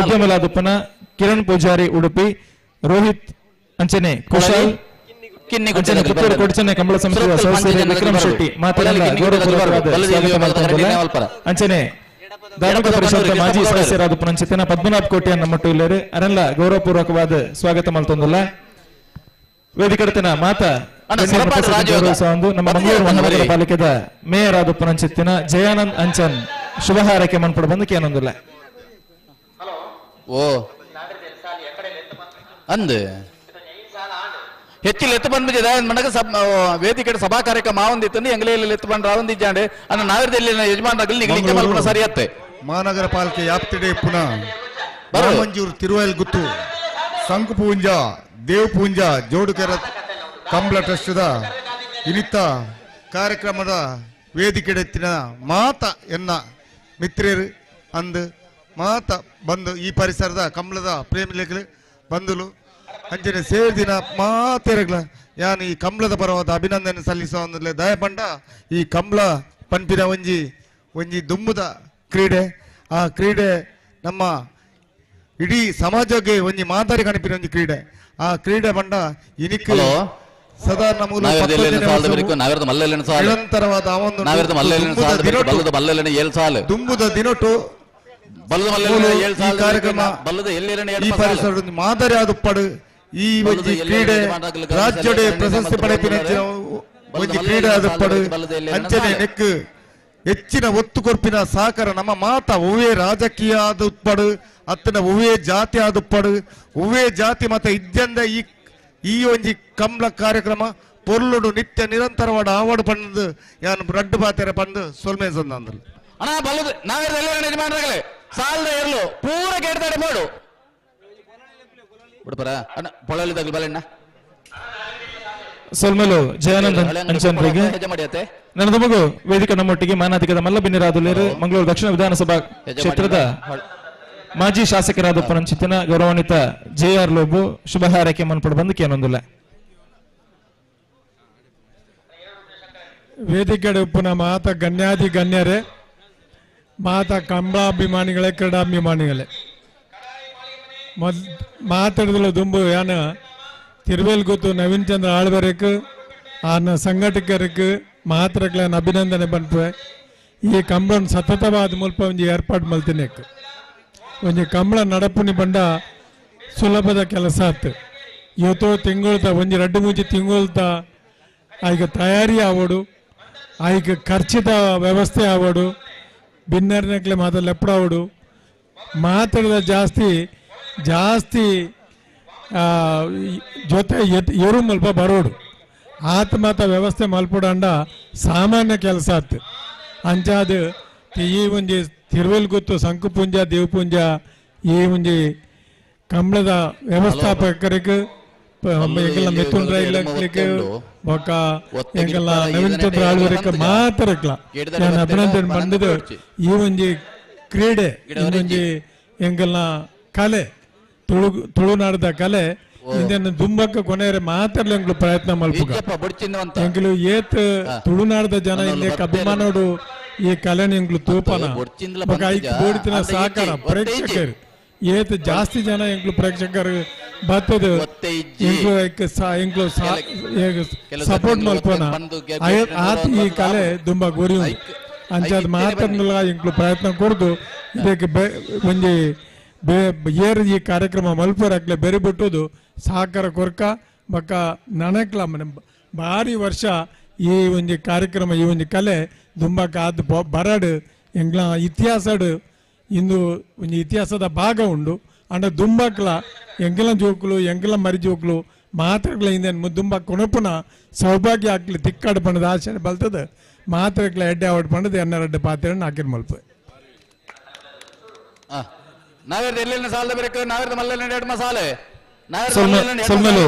ಉದ್ಯಮಲಾದಪ್ಪನ ಕಿರಣ್ ಪೂಜಾರಿ ಉಡುಪಿ, ರೋಹಿತ್ ಅಂಚನೆ ಕುಶಾಲ್, ಅಂಚನೆ ಪುತ್ತೂರು ಕೊಡ್ಚನೆ ಕಂಬಳ ಸಮಿತಿಯ ಸದಸ್ಯರು ವಿಕ್ರಮ್ ಶೆಟ್ಟಿ ಮಾತನಾಡಿ ಗೌರವಪೂರ್ವಕವಾದ ಸ್ವಾಗತ ಮಲ್ತೊಂದುಲ್ಲ. ಅಂಚನೆ ಧಾರ್ಮಿಕ ಪರಿಷತ್ ಮಾಜಿ ಸದಸ್ಯರಾದ ಪುನಂಚಿತನ ಪದ್ಮನಾಭ್ ಕೋಟ್ಯಾನ್ ನಮ್ಮೊಟ್ಟು ಇಲ್ಲರು ಅರೆಲ್ಲ ಗೌರವಪೂರ್ವಕವಾದ ಸ್ವಾಗತ ಮಲ್ತೊಂದುಲ್ಲ. ವೇದಿಕೆಡತಿನ ಮಾತಾ ನಮ್ಮ ಮಂಗಳೂರು ಮಹಾನಗರ ಪಾಲಿಕೆದ ಮೇಯರ್ ಆದ ಪುನಂಚಿತ್ತಿನ ಜಯಾನಂದ್ ಅಂಚನ್ ಶುಭ ಹಾರೈಕೆ ಮನ್ಪಡ ಬಂದು ಕೇನೊಂದಿಲ್ಲ. ಓ ಅಂದ್ ಹೆಚ್ಚಿಲ್ಲ ಎತ್ತು ಬಂದ್ಬಿಟ್ಟಿದೆ ಮನಗ ವೇದಿಕೆ ಸಭಾ ಕಾರ್ಯಕ್ರಮ ಆವಂದಿತ್ತು ಎಂಗ್ಲೇಲಿ ಎತ್ತು ಬಂದ್ರೆ ಆವಂದಿದ್ದಾಂಡೆ ಅನ್ನ ನಾವಿರದಲ್ಲಿ ಯಜಮಾನರಲ್ಲಿ ನಿಗಲಿಂಗ ಮಲ್ಪನ ಸರಿಯತ್ತೆ. ಮಹಾನಗರ ಪಾಲಿಕೆ ಯಾಪ್ತಿಡೆ ಪುನಃ ಮಂಜೂರು ತಿರುವೈಲ್ ಗುತ್ತು ಸಂಕುಪೂಂಜ ದೇವಪೂಂಜ ಜೋಡುಕೆರ ಕಂಬಳ ಟ್ರಸ್ಟದ ಇನ್ನಿತ್ತ ಕಾರ್ಯಕ್ರಮದ ವೇದಿಕೆಡೆತ್ತಿನ ಮಾತ ಎನ್ನ ಮಿತ್ರರು ಅಂದು ಮಾತ ಬಂದು ಈ ಪರಿಸರದ ಕಂಬಳದ ಪ್ರೇಮಿಗಳು ಬಂದಲು ಅಂಚನೆ ಸೇರಿದಿನ ಮಾತೆರಗ್ಲ ಯಾನ್ ಈ ಕಂಬಳದ ಪರವಾದ ಅಭಿನಂದನೆ ಸಲ್ಲಿಸುವ ದಯಪಂಡ ಈ ಕಂಬಳ ಪನ್ಪಿನ ಒಂಜಿ ಒಂಜಿ ದುಂಬುದ ಕ್ರೀಡೆ. ಆ ಕ್ರೀಡೆ ನಮ್ಮ ಇಡೀ ಸಮಾಜಕ್ಕೆ ಒಂಜಿ ಮಾದರಿ ಕಣಿಪಿನ ಒಂಜಿ ಕ್ರೀಡೆ. ಆ ಕ್ರೀಡೆ ಬಂಡ ಇನಿಕ್ ಸದಾ ನಿರಂತರವಾದ ದುಂಬುದ ದಿನೊಟ್ಟು ಕಾರ್ಯಕ್ರಮ ಈ ಪರಿಸರ ಮಾದರಿ ಆದುಪ್ಪಡು ಈ ಒಂಜಿ ಕ್ರೀಡೆ ರಾಜ್ಯಡೆ ಪ್ರಶಸ್ತಿ ಪಡೆಪಿನ ಒಂಜಿ ಕ್ರೀಡೆ ಆದುಪ್ಪಡು. ಅಂಚನೆ ನೆಕ್ ಹೆಚ್ಚಿನ ಒತ್ತು ಕೊರ್ಪಿನ ಸಹಕಾರ ನಮ್ಮ ಮಾತ ಒವ್ವೇ ರಾಜಕೀಯ ಆದುಪ್ಪಡು ಅತ್ತನ ಒವ್ವೇ ಜಾತಿ ಆದುಪ್ಪಡು ಒವ್ವೇ ಜಾತಿ ಮತ ಇದ್ದಂದ ಈ ಈ ಒಂಜಿ ಕಂಬಳ ಕಾರ್ಯಕ್ರಮ ಪೊರ್ಲುಡು ನಿತ್ಯ ನಿರಂತರವಾದ ಆವಡು ಪಂದು ಯಾನು ರಡ್ಡು ಪಾತೆರ ಪಂದು ಸೊಲ್ಮೆ ಸಂದ ಅಣ್ಣ ಬಲ್ಲದು ನಾವೇ ಯಜಮಾನರಾಗಲೇ ಸಾಲದ ಇರಲು ಪೂರ ಕೇಳ್ತಾರೆ ಮಾಡು ಬಿಡ್ಪರ ಅಣ್ಣ ಪೊಳಲಿದಾಗಲಿ ಬಲಣ್ಣ. ಸೊಲ್ಮಲು ಜಯಾನಂದ್ ಅಂಚನ್ರಿಗೆ ನನ್ನ ಮಗು ವೇದಿಕೆ ನಮ್ಮೊಟ್ಟಿಗೆ ಮಾನಾಧಿಕದ ಮಲ್ಲಬಿನ್ನಿರಾದುಲೇರು ಮಂಗಳೂರು ದಕ್ಷಿಣ ವಿಧಾನಸಭಾ ಕ್ಷೇತ್ರದ ಮಾಜಿ ಶಾಸಕರಾದ ಪುನಂಚಿತನ ಗೌರವಾನ್ವಿತ ಜೆ ಆರ್ ಲೋಬು ಶುಭ ಹಾರೈಕೆ ಮನ್ಪಡ ಬಂದು ಕೇನೊಂದಿಲ್ಲ. ವೇದಿಕೆ ಉಪ್ಪುನ ಮಾತ ಗಣ್ಯಾದಿ ಗಣ್ಯರೇ, ಮಾತ ಕಂಬಳಾಭಿಮಾನಿಗಳೇ, ಕ್ರೀಡಾಭಿಮಾನಿಗಳೇ, ಮಾತಾಡಿದಲು ದುಂಬು ಯಾನ ತಿರುವೇಲ್ ಗೊತ್ತು ನವೀನ್ ಚಂದ್ರ ಆಳ್ವರೆಕ್ ಆನ ಸಂಘಟಕರಿಗೆ ಮಾತ್ರಕ್ಲ ಅಭಿನಂದನೆ ಬನ್ಪುವೆ. ಈ ಕಂಬಳನ್ ಸತತವಾದ ಮುಲ್ಪ ಒಂಜಿ ಏರ್ಪಾಡು ಮಲ್ತಿನೇಕ್ ಒಂಜಿ ಕಂಬಳ ನಡಪುನಿ ಬಂಡ ಸುಲಭದ ಕೆಲಸ ಆತು. ಇವತ್ತು ತಿಂಗಳ್ತ ಒಂಜಿ ರಡ್ಡು ಮೂಜಿ ತಿಂಗಳ್ತ ಆಯ್ಕೆ ತಯಾರಿ ಆವಡು, ಆಯ್ಕೆ ಖರ್ಚಿತ ವ್ಯವಸ್ಥೆ ಆವಡು, ಬಿನ್ನರ್ನಕ್ಲೆ ಮಾತ ಲೆಪ್ಪಡಾವಡು, ಮಾತಾಡಿದ ಜಾಸ್ತಿ ಜಾಸ್ತಿ ಜೊತೆ ಎರು ಮಲ್ಪ ಬರೋಡು ಆತ ಮಾತ ವ್ಯವಸ್ಥೆ ಮಲ್ಪಡಂಡ ಸಾಮಾನ್ಯ ಕೆಲಸ ಆತು. ಅಂಚಾದ ಈ ಒಂಜಿ ತಿರುವೆಲ್ ಗೊತ್ತು ಸಂಕುಪುಂಜ ದೇವಪುಂಜ ಈ ಒಂಜಿ ಕಂಬಳದ ವ್ಯವಸ್ಥಾಪಕರಿಗೆ ಎಂಗೆಲ್ಲ ಮಿಥುನ್ ರೈಲಕ್ಲಿಕ್ಕೆ ಬೊಕ್ಕ ಎಂಗೆಲ್ಲ ನವೀನ್ ಚಂದ್ರ ಆಳ್ವರಿಗೆ ಮಾತ್ರ ನಾನು ಅಭಿನಂದನೆ ಬಂದದ್ದು. ಈ ಒಂಜಿ ಕ್ರೀಡೆ ಒಂಜಿ ಎಂಗೆಲ್ಲ ಕಲೆ ತುಳು ತುಳುನಾಡದ ಕಲೆ ಇದನ್ನು ದುಂಬಕ್ಕ ಕೊನೆಯರೆ ಮಾತ್ರ ಎಂಗ್ಲು ಪ್ರಯತ್ನ ಮಲ್ಪುಗ ಎಂಗ್ಲು ಏತ್ ತುಳುನಾಡದ ಜನ ಇಲ್ಲಿ ಅಭಿಮಾನೋಡು ಈ ಕಲೆನ ಎಂಗ್ಲು ತೂಪನ ಐಕ್ ಬೋಡಿತಿನ ಸಹಕಾರ ಪ್ರೇಕ್ಷಕರು ಏತ್ ಜಾಸ್ತಿ ಜನ ಎಂಗ್ಲು ಪ್ರೇಕ್ಷಕರು ಬತ್ತದ ಎಂಗ್ಲು ಎಂಗ್ಲು ಸಪೋರ್ಟ್ ಮಲ್ಪನ ಆತ ಈ ಕಲೆ ದುಂಬ ಗುರಿ ಅಂಚಾದ ಮಾತ್ರನ್ನೆಲ್ಲ ಎಂಗ್ಲು ಪ್ರಯತ್ನ ಕೊಡ್ದು ಇದಕ್ಕೆ ಒಂಜಿ ಏರ್ ಈ ಕಾರ್ಯಕ್ರಮ ಮಲ್ಪುರಾಕ್ಲೆ ಬೇರೆ ಬಿಟ್ಟುದು ಸಹಕಾರ ಕೊರ್ಕ ಬಕ್ಕ ನನಕ್ಲ ಮನೆ ಭಾರಿ ವರ್ಷ ಈ ಒಂಜಿ ಕಾರ್ಯಕ್ರಮ ಈ ಒಂಜಿ ಕಲೆ ದುಂಬಕ್ಕ ಆದ್ ಬರಡು ಎಂಗ್ಲ ಇತಿಹಾಸಡು ಇಂದು ಒಂಜಿ ಇತಿಹಾಸದ ಭಾಗ ಉಂಡು. ಅಂಡ ದುಂಬಕ್ಲ ಎಂಗಲ ಜೋಕ್ಲು ಎಂಗಲ ಮರಿ ಜೋಕ್ಲು ಮಾತ್ರಕ್ಲ ಹಿಂದೆ ದುಂಬ ಕೊನಪುನ ಸೌಭಾಗ್ಯ ಆಗ್ಲಿ ತಿಕ್ಕಾಡು ಪಂಡದ ಆಶೆ ಬಲ್ತದ ಮಾತ್ರಕ್ಲ ಎಡ್ಡೆ ಅವಡ್ ಪಂಡದ ಎನ್ನರಡ್ಡೆ ಪಾತ್ರೆ ಹಾಕಿರ್ ಮಲ್ಪ. ನಾವೇರ್ದ ಎಲ್ಲೆಲ್ಲ ಸಾಲದ ಬೇಕು ನಾವೇರ್ದ ಮಲ್ಲೆಲ್ಲ ಎರಡು ಮಸಾಲೆ. ಸೊಲ್ಮೆಲು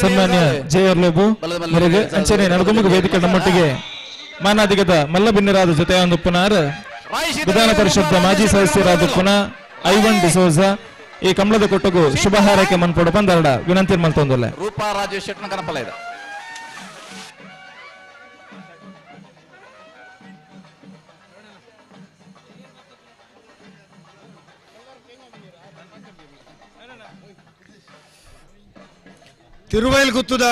ಸನ್ಮಾನ್ಯ ಜೆ ಆರ್ ಲೋಬು ಅವರಿಗೆ. ಅಂಚನೆ ನಡಗುಮುಗ ವೇದಿಕೆ ನಮ್ಮೊಟ್ಟಿಗೆ ಮಾನಾಧಿಗತ ಮಲ್ಲಬಿನ್ನರಾದ ಜೊತೆ ಒಂದು ಪುನಾರ್ ವಿಧಾನ ಪರಿಷತ್ ಮಾಜಿ ಸದಸ್ಯರಾದ ಪುನಃ ಐವನ್ ಡಿಸೋಜ ಈ ಕಮಲದ ಕೊಟ್ಟಗು ಶುಭ ಹಾರೈಕೆ ಮನ್ಪೊಡು ಪಂದರಡ ವಿನಂತಿ ಮಲ್ತೊಂದುಲ್ಲೆ. ರೂಪಾ ರಾಜೇಶ್ ಶೆಟ್ಟನ ಕನಪಲ ಇದೆ. ತಿರುವೈಲ್ ಗುತ್ತದ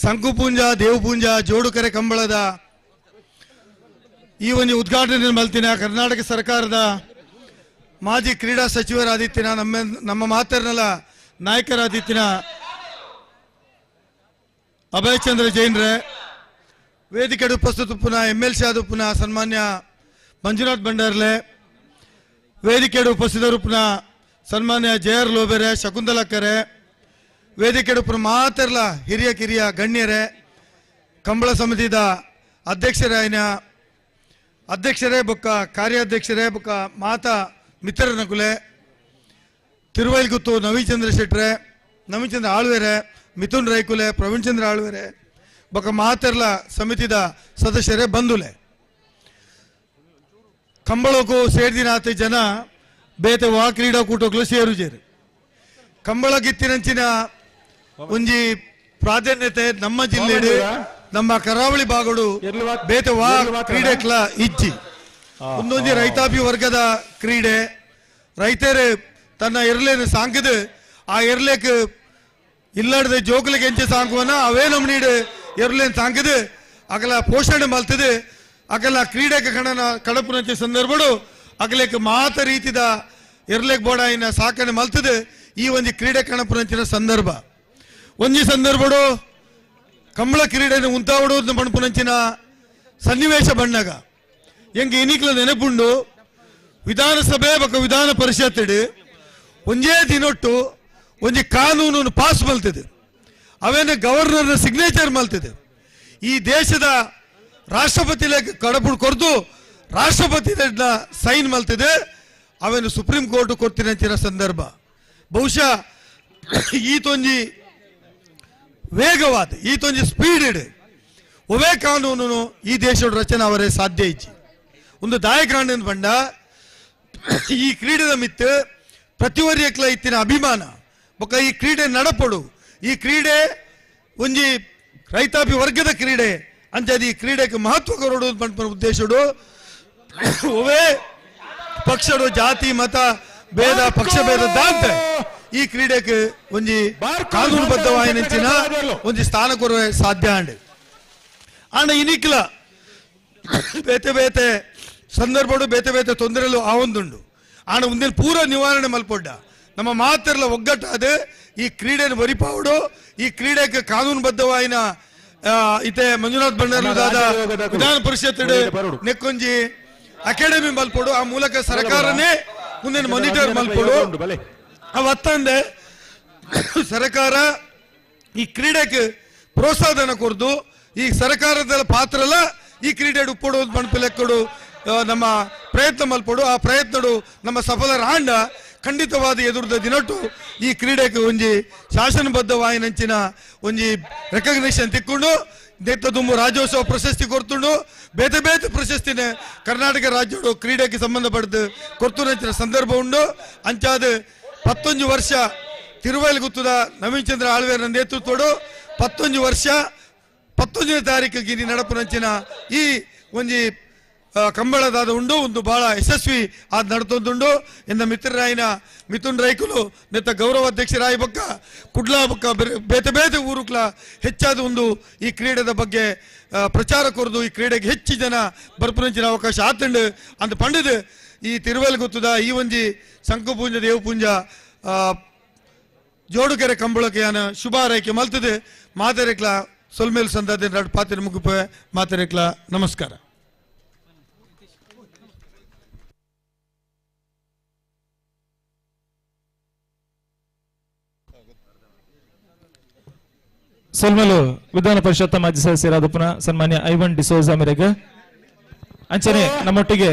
ಸಂಕುಪೂಂಜ ದೇವಪೂಂಜ ಜೋಡುಕೆರೆ ಕಂಬಳದ ಈ ಒಂದು ಉದ್ಘಾಟನೆ ಮಲ್ತಿನ ಕರ್ನಾಟಕ ಸರ್ಕಾರದ ಮಾಜಿ ಕ್ರೀಡಾ ಸಚಿವರಾದಿತ್ತಿನ ನಮ್ಮ ನಮ್ಮ ಮಾತರ್ನಲ ನಾಯಕರಾದಿತ್ತಿನ ಅಭಯಚಂದ್ರ ಜೈನ್ರೆ, ವೇದಿಕೆ ಉಪಸ್ಥಿತ ಪುನಃ ಎಮ್ ಎಲ್ ಸಿ ಆದ ಪುನಃ ಸನ್ಮಾನ್ಯ ಮಂಜುನಾಥ್ ಭಂಡಾರ್ಲೆ, ವೇದಿಕೆ ಉಪಸ್ಥಿತರು ಪುನಃ ಸನ್ಮಾನ್ಯ ಜೆ ಆರ್ ಲೋಬೆರೆ, ಶಕುಂತಲಕ್ಕರೆ, ವೇದಿಕೆ ಪುನಃ ಮಾತೆರ್ಲ ಹಿರಿಯ ಕಿರಿಯ ಗಣ್ಯರೇ, ಕಂಬಳ ಸಮಿತಿದ ಅಧ್ಯಕ್ಷರಾಯನ ಅಧ್ಯಕ್ಷರೇ ಬೊಕ್ಕ ಕಾರ್ಯಾಧ್ಯಕ್ಷರೇ ಬೊಕ್ಕ ಮಾತಾ ಮಿತ್ರರನಕುಲೆ, ತಿರುವೈಲ್ಗುತ್ತು ನವೀಚಂದ್ರ ಶೆಟ್ರೆ, ನವೀಚಂದ್ರ ಆಳ್ವೆರೆ, ಮಿಥುನ್ ರೈಕುಲೆ, ಪ್ರವೀಣ್ ಚಂದ್ರ ಆಳ್ವೆರೆ ಬೊಕ್ಕ ಮಾತೆರ್ಲ ಸಮಿತಿದ ಸದಸ್ಯರೇ ಬಂಧುಲೆ. ಕಂಬಳಕ್ಕೂ ಸೇರ್ದಿನಾತ ಜನ ಬೇತೆ ವಾ ಕ್ರೀಡಾಕೂಟಕ್ಕೂ ಸೇರುಜೇರು. ಕಂಬಳ ಗಿತ್ತಿನಂಚಿನ ಒಂಜಿ ಪ್ರಾಧಾನ್ಯತೆ ನಮ್ಮ ಜಿಲ್ಲೆ ನಮ್ಮ ಕರಾವಳಿ ಭಾಗಡು ಬೇತೆ ವಾ ಕ್ರೀಡೆಕ್ಲ ಇಜ್ಜಿ. ಒಂದೊಂದು ರೈತಾಪಿ ವರ್ಗದ ಕ್ರೀಡೆ, ರೈತರು ತನ್ನ ಎರ್ಲೇನು ಸಾಂಕದು ಆ ಎರ್ಲೇಕ್ ಇಲ್ಲಾಡದೆ ಜೋಕುಲಿಗೆ ಎಂಚೆ ಸಾಂಕುವನ ಅವೇ ನಮ್ಮ ನೀಡು ಎರ್ಲೇನು ಸಾಂಕದು ಅಗಲ ಪೋಷಣೆ ಮಲ್ತದೆ ಅಗಲ ಕ್ರೀಡೆಗೆ ಕಣನ ಕಡಪುನಂಚೆ ಸಂದರ್ಭಡು ಅಗಲೇಕ್ ಮಾತ ರೀತಿದ ಎರ್ಲೇಕ್ ಬೋಡಾಯಿನ ಸಾಕಣೆ ಮಲ್ತದೆ. ಈ ಒಂದು ಕ್ರೀಡೆ ಕಣಪುನಂಚಿನ ಸಂದರ್ಭ ಒಂಜಿ ಸಂದರ್ಭಡು ಕಂಬಳ ಕ್ರೀಡೆಯನ್ನು ಉಂತಾವಡು ಪಣಪುನಂಚಿನ ಸನ್ನಿವೇಶ ಬಣ್ಣಗ ಎಂಗೆ ಇನಿಕ್ಲ ನೆನಪುಂಡು. ವಿಧಾನಸಭೆ ಬೊಕ್ಕ ವಿಧಾನ ಪರಿಷತ್ ಒಂಜೇ ದಿನೊಟ್ಟು ಒಂಜಿ ಕಾನೂನನ್ನು ಪಾಸ್ ಮಲ್ತದೆ, ಅವೇನು ಗವರ್ನರ್ನ ಸಿಗ್ನೇಚರ್ ಮಲ್ತದೆ. ಈ ದೇಶದ ರಾಷ್ಟ್ರಪತಿ ಕಡಪುಡು ಕೊರ್ದು ರಾಷ್ಟ್ರಪತಿ ಸೈನ್ ಮಲ್ತದೆ, ಅವೇನು ಸುಪ್ರೀಂ ಕೋರ್ಟ್ ಕೊಡ್ತಿನಂಚಿನ ಸಂದರ್ಭ. ಬಹುಶಃ ಈತೊಂಜಿ ವೇಗವಾದ ಈತೊಂಜಿ ಸ್ಪೀಡ್ ಇಡು ಒವೇ ಕಾನೂನು ಈ ದೇಶದ ರಚನೆ ಅವರೇ ಸಾಧ್ಯ ಇಜ್ಜಿ. ಒಂದು ದಾಯಕಾಂಡ ಬಂಡ ಈ ಕ್ರೀಡೆದ ಮಿತ್ತು ಪ್ರತಿವರ್ಯಕ್ಲ ಇತ್ತಿನ ಅಭಿಮಾನ ಬೊಕ್ಕ ಈ ಕ್ರೀಡೆ ನಡಪಡು, ಈ ಕ್ರೀಡೆ ಒಂಜಿ ರೈತಾಪಿ ವರ್ಗದ ಕ್ರೀಡೆ ಅಂಚಾದ ಈ ಕ್ರೀಡೆಗೆ ಮಹತ್ವ ಕೊರಡು ಪನ್ಪುನ ಉದ್ದೇಶಡು ಒವೇ ಪಕ್ಷಡು ಜಾತಿ ಮತ ಭೇದ ಪಕ್ಷ ಭೇದ ದಾಂತೆ ಈ ಕ್ರೀಡೆಗೆ ಒಂಜಿ ಕಾನೂನುಬದ್ಧವಾಯಿನಂಚಿನ ಒಂಜಿ ಸ್ಥಾನ ಕೊಡುವ ಸಾಧ್ಯ ಅಂಡ್. ಆಂಡ ಇನಿಕ್ಲ ಬೇತೆ ಬೇತೆ ಸಂದರ್ಭಡು ಬೇತೆ ಬೇತೆ ತೊಂದರೆಲು ಆವೊಂದುಂಡು. ಆಂಡ ಮುಂದಿನ ಪೂರ ನಿವಾರಣೆ ಮಲ್ಪೊಡ್ಡ ನಮ್ಮ ಮಾತೆರ್ಲ ಒಗ್ಗಟ್ಟಾದ ಈ ಕ್ರೀಡೆಯನ್ನು ಒರಿಪಾವಡು, ಈ ಕ್ರೀಡೆಗೆ ಕಾನೂನುಬದ್ಧವಾಯಿನ ಇತ್ತೆ ಮಂಜುನಾಥ್ ಭಂಡಾರ್ದಾದ ವಿಧಾನ ಪರಿಷತ್ ನೆಕ್ಕೊಂಜಿ ಅಕಾಡೆಮಿ ಮಲ್ಪೊಡು, ಆ ಮೂಲಕ ಸರ್ಕಾರನೇ ಮುಂದಿನ ಮಾನಿಟರ್ ಮಲ್ಪೊಡು. ಅವತ್ತಂದೆ ಸರ್ಕಾರ ಈ ಕ್ರೀಡೆಗೆ ಪ್ರೋತ್ಸಾಹನ ಕೊರ್ದು ಈ ಸರ್ಕಾರದ ಪಾತ್ರ ಅಲ್ಲ ಈ ಕ್ರೀಡೆ ಉಪ್ಪೊಡು ಮಣ್ಪು ನಮ್ಮ ಪ್ರಯತ್ನ ಮಲ್ಪೊಡು. ಆ ಪ್ರಯತ್ನಡು ನಮ್ಮ ಸಫಲ ರಾಂಡ ಖಂಡಿತವಾದ ಎದುರದ ದಿನಟ್ಟು ಈ ಕ್ರೀಡೆಗೆ ಒಂಜಿ ಶಾಸನಬದ್ಧವಾಯಿನಂಚಿನ ಒಂಜಿ ರೆಕಗ್ನಿಷನ್ ತಿಕ್ಕೊಂಡು ದುಂಬು ರಾಜ್ಯೋತ್ಸವ ಪ್ರಶಸ್ತಿ ಕೊರ್ತುಂಡು, ಬೇತೆ ಬೇತೆ ಪ್ರಶಸ್ತಿನ ಕರ್ನಾಟಕ ರಾಜ್ಯಡು ಕ್ರೀಡೆಗೆ ಸಂಬಂಧಪಡ್ದು ಕೊರ್ತುನಂಚಿನ ಸಂದರ್ಭ ಉಂಡು. ಅಂಚಾದ 11 ವರ್ಷ ತಿರುವೈಲ್ ಗುತ್ತದ ನವೀನ್ ಚಂದ್ರ ಆಳ್ವೇರ ನೇತೃತ್ವಡು 11 ವರ್ಷ 19ನೇ ತಾರೀಕಿಗೆ ಇಲ್ಲಿ ನಡಪುನಂಚಿನ ಈ ಒಂಜಿ ಕಂಬಳದಾದ ಉಂಡು ಒಂದು ಬಹಳ ಯಶಸ್ವಿ ಆದ ನಡತೊಂದುಂಡು. ಎಂದ ಮಿತ್ರರಾಯಿನ ಮಿಥುನ್ ರೈಕುಲು ನೆತ್ತ ಗೌರವ ಅಧ್ಯಕ್ಷರಾಯಿ ಬೊಕ್ಕ ಕುಡ್ಲಾ ಬೊಕ್ಕ ಬೇತೆ ಬೇತೆ ಊರುಕ್ಲ ಹೆಚ್ಚಾದ ಒಂದು ಈ ಕ್ರೀಡೆದ ಬಗ್ಗೆ ಪ್ರಚಾರ ಕೊರದು ಈ ಕ್ರೀಡೆಗೆ ಹೆಚ್ಚು ಜನ ಬರ್ಪುನಂಚಿನ ಅವಕಾಶ ಆತಂಡು ಅಂತ ಪಂಡದು ಈ ತಿರುವಲ್ ಗುತ್ತದ ಈ ಒಂಜಿ ಸಂಕುಪೂಂಜ ದೇವಪೂಂಜ ಜೋಡುಕೆರೆ ಕಂಬಳಕ್ಕೆ ಯಾನ ಶುಭ ಹಾರೈಕೆ ಮಲ್ತದೆ. ಮಾತೆರೆಕ್ಲ ಸೊಲ್ಮೇಲ್ ಸಂದಾದಿನ ರಡ್ ಪಾತಿನ ಮುಗುಪೆ ಮಾತೆರೆಕ್ಲ ನಮಸ್ಕಾರ. ಸೊಲ್ಮೆಲು ವಿಧಾನ ಪರಿಷತ್ ಮಾಜಿ ಸದಸ್ಯರಾದ ಪುನಃ ಸನ್ಮಾನ್ಯ ಐವನ್ ಡಿಸೋಜಾ ಮೇರೆಗೆ. ಅಂಚನೆ ನಮ್ಮೊಟ್ಟಿಗೆ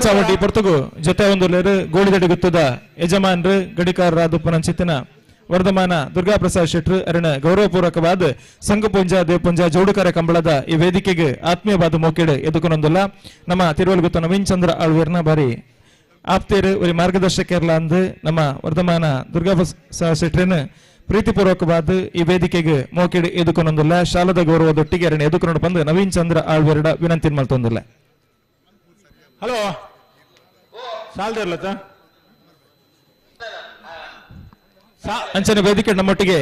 ಚಾವಡಿ ಪೊರ್ತುಗು ಜೊತೆ ಒಂದು ಗೋಳಿದಡಿ ಗುತ್ತದ ಯಜಮಾನ್ರು ಗಡಿಕಾರರಾದ ಉಪನಂಚಿತನ ವರ್ಧಮಾನ ದುರ್ಗಾಪ್ರಸಾದ್ ಶೆಟ್ರು ಅರಣ ಗೌರವಪೂರ್ವಕವಾದ ಸಂಘಪುಂಜ ದೇವಪುಂಜ ಜೋಡುಕರ ಕಂಬಳದ ಈ ವೇದಿಕೆಗೆ ಆತ್ಮೀಯವಾದ ಮೋಕೆಡು ಎದುಕೊನೊಂದುಲ್ಲ. ನಮ್ಮ ತಿರುವಲ್ಗುತ್ತ ನವೀನ್ ಚಂದ್ರ ಆಳ್ವೇರ್ನ ಬಾರಿ ಆಪ್ತೇರು ಒಂದು ಮಾರ್ಗದರ್ಶಕರ್ಲ ಅಂದು ನಮ್ಮ ವರ್ಧಮಾನ ದುರ್ಗಾಪ್ರಸಾದ್ ಶೆಟ್ರನ್ನ ಪ್ರೀತಿಪೂರ್ವಕವಾದ ಈ ವೇದಿಕೆಗೆ ಮೋಕೆಡು ಎದುಕೊನೊಂದುಲ್ಲ. ಶಾಲದ ಗೌರವದೊಟ್ಟಿಗೆ ಅರಣ ಎದುಕೊಂಡು ಬಂದು ನವೀನ್ ಚಂದ್ರ ಆಳ್ವೇರ್ಡ ವಿನಂತಿ ಮಲ್ತೊಂದುಲ್ಲ. ಹಲೋ ಸಾಲ್ದಿರ್ಲತ್ತ ಅಂಚನೆ ವೇದಿಕೆ ನಮ್ಮೊಟ್ಟಿಗೆ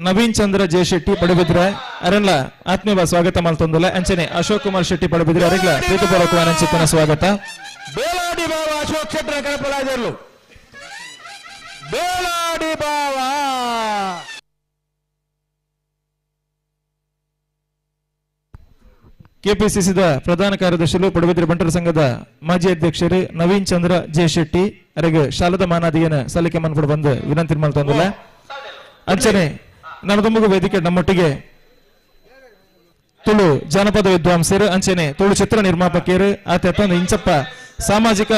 ನವೀನ್ ಚಂದ್ರ ಜೆ ಶೆಟ್ಟಿ ಪಡುಬಿದ್ರೆ ಅರಣ್ಲ ಆತ್ಮೀಯ ಸ್ವಾಗತ ಮಲ್ತೊಂದುಲ್ಲ. ಅಂಚನೆ ಅಶೋಕ್ ಕುಮಾರ್ ಶೆಟ್ಟಿ ಪಡುಬಿದ್ರೆ ಅರಗ್ಲ ಪ್ರೀತಿಪೂರ್ವಕ ಅನಂಚಿತನ ಸ್ವಾಗತ. ಬೇಲಾಡಿ ಬಾವ ಅಶೋಕ್ ಶೆಟ್ಟರ ಕರಪಲಾಜರ್ಲು ಬೇಲಾಡಿ ಬಾವ ಕೆಪಿಸಿಸಿದ ಪ್ರಧಾನ ಕಾರ್ಯದರ್ಶಿಗಳು ಪಡುಬಿದ್ರೆ ಬಂಟರ ಸಂಘದ ಮಾಜಿ ಅಧ್ಯಕ್ಷರು ನವೀನ್ ಚಂದ್ರ ಜೆ ಶೆಟ್ಟಿ ಅರೆಗೆ ಶಾಲದ ಮಾನಾದಿಯನ್ನು ಸಲ್ಲಿಕೆ ಮನ್ಪಡು ಬಂದು ವಿನಂತಿ ಮಲ್ತೊಂದುಲ್ಲ. ಅಂಚನೆ ನನ್ನದೊಮ್ಮಗ ವೇದಿಕೆ ನಮ್ಮೊಟ್ಟಿಗೆ ತುಳು ಜಾನಪದ ವಿದ್ವಾಂಸರು ಅಂಚನೆ ತುಳು ಚಿತ್ರ ನಿರ್ಮಾಪಕಿಯರು ಆತ ಇಂಚಪ್ಪ ಸಾಮಾಜಿಕ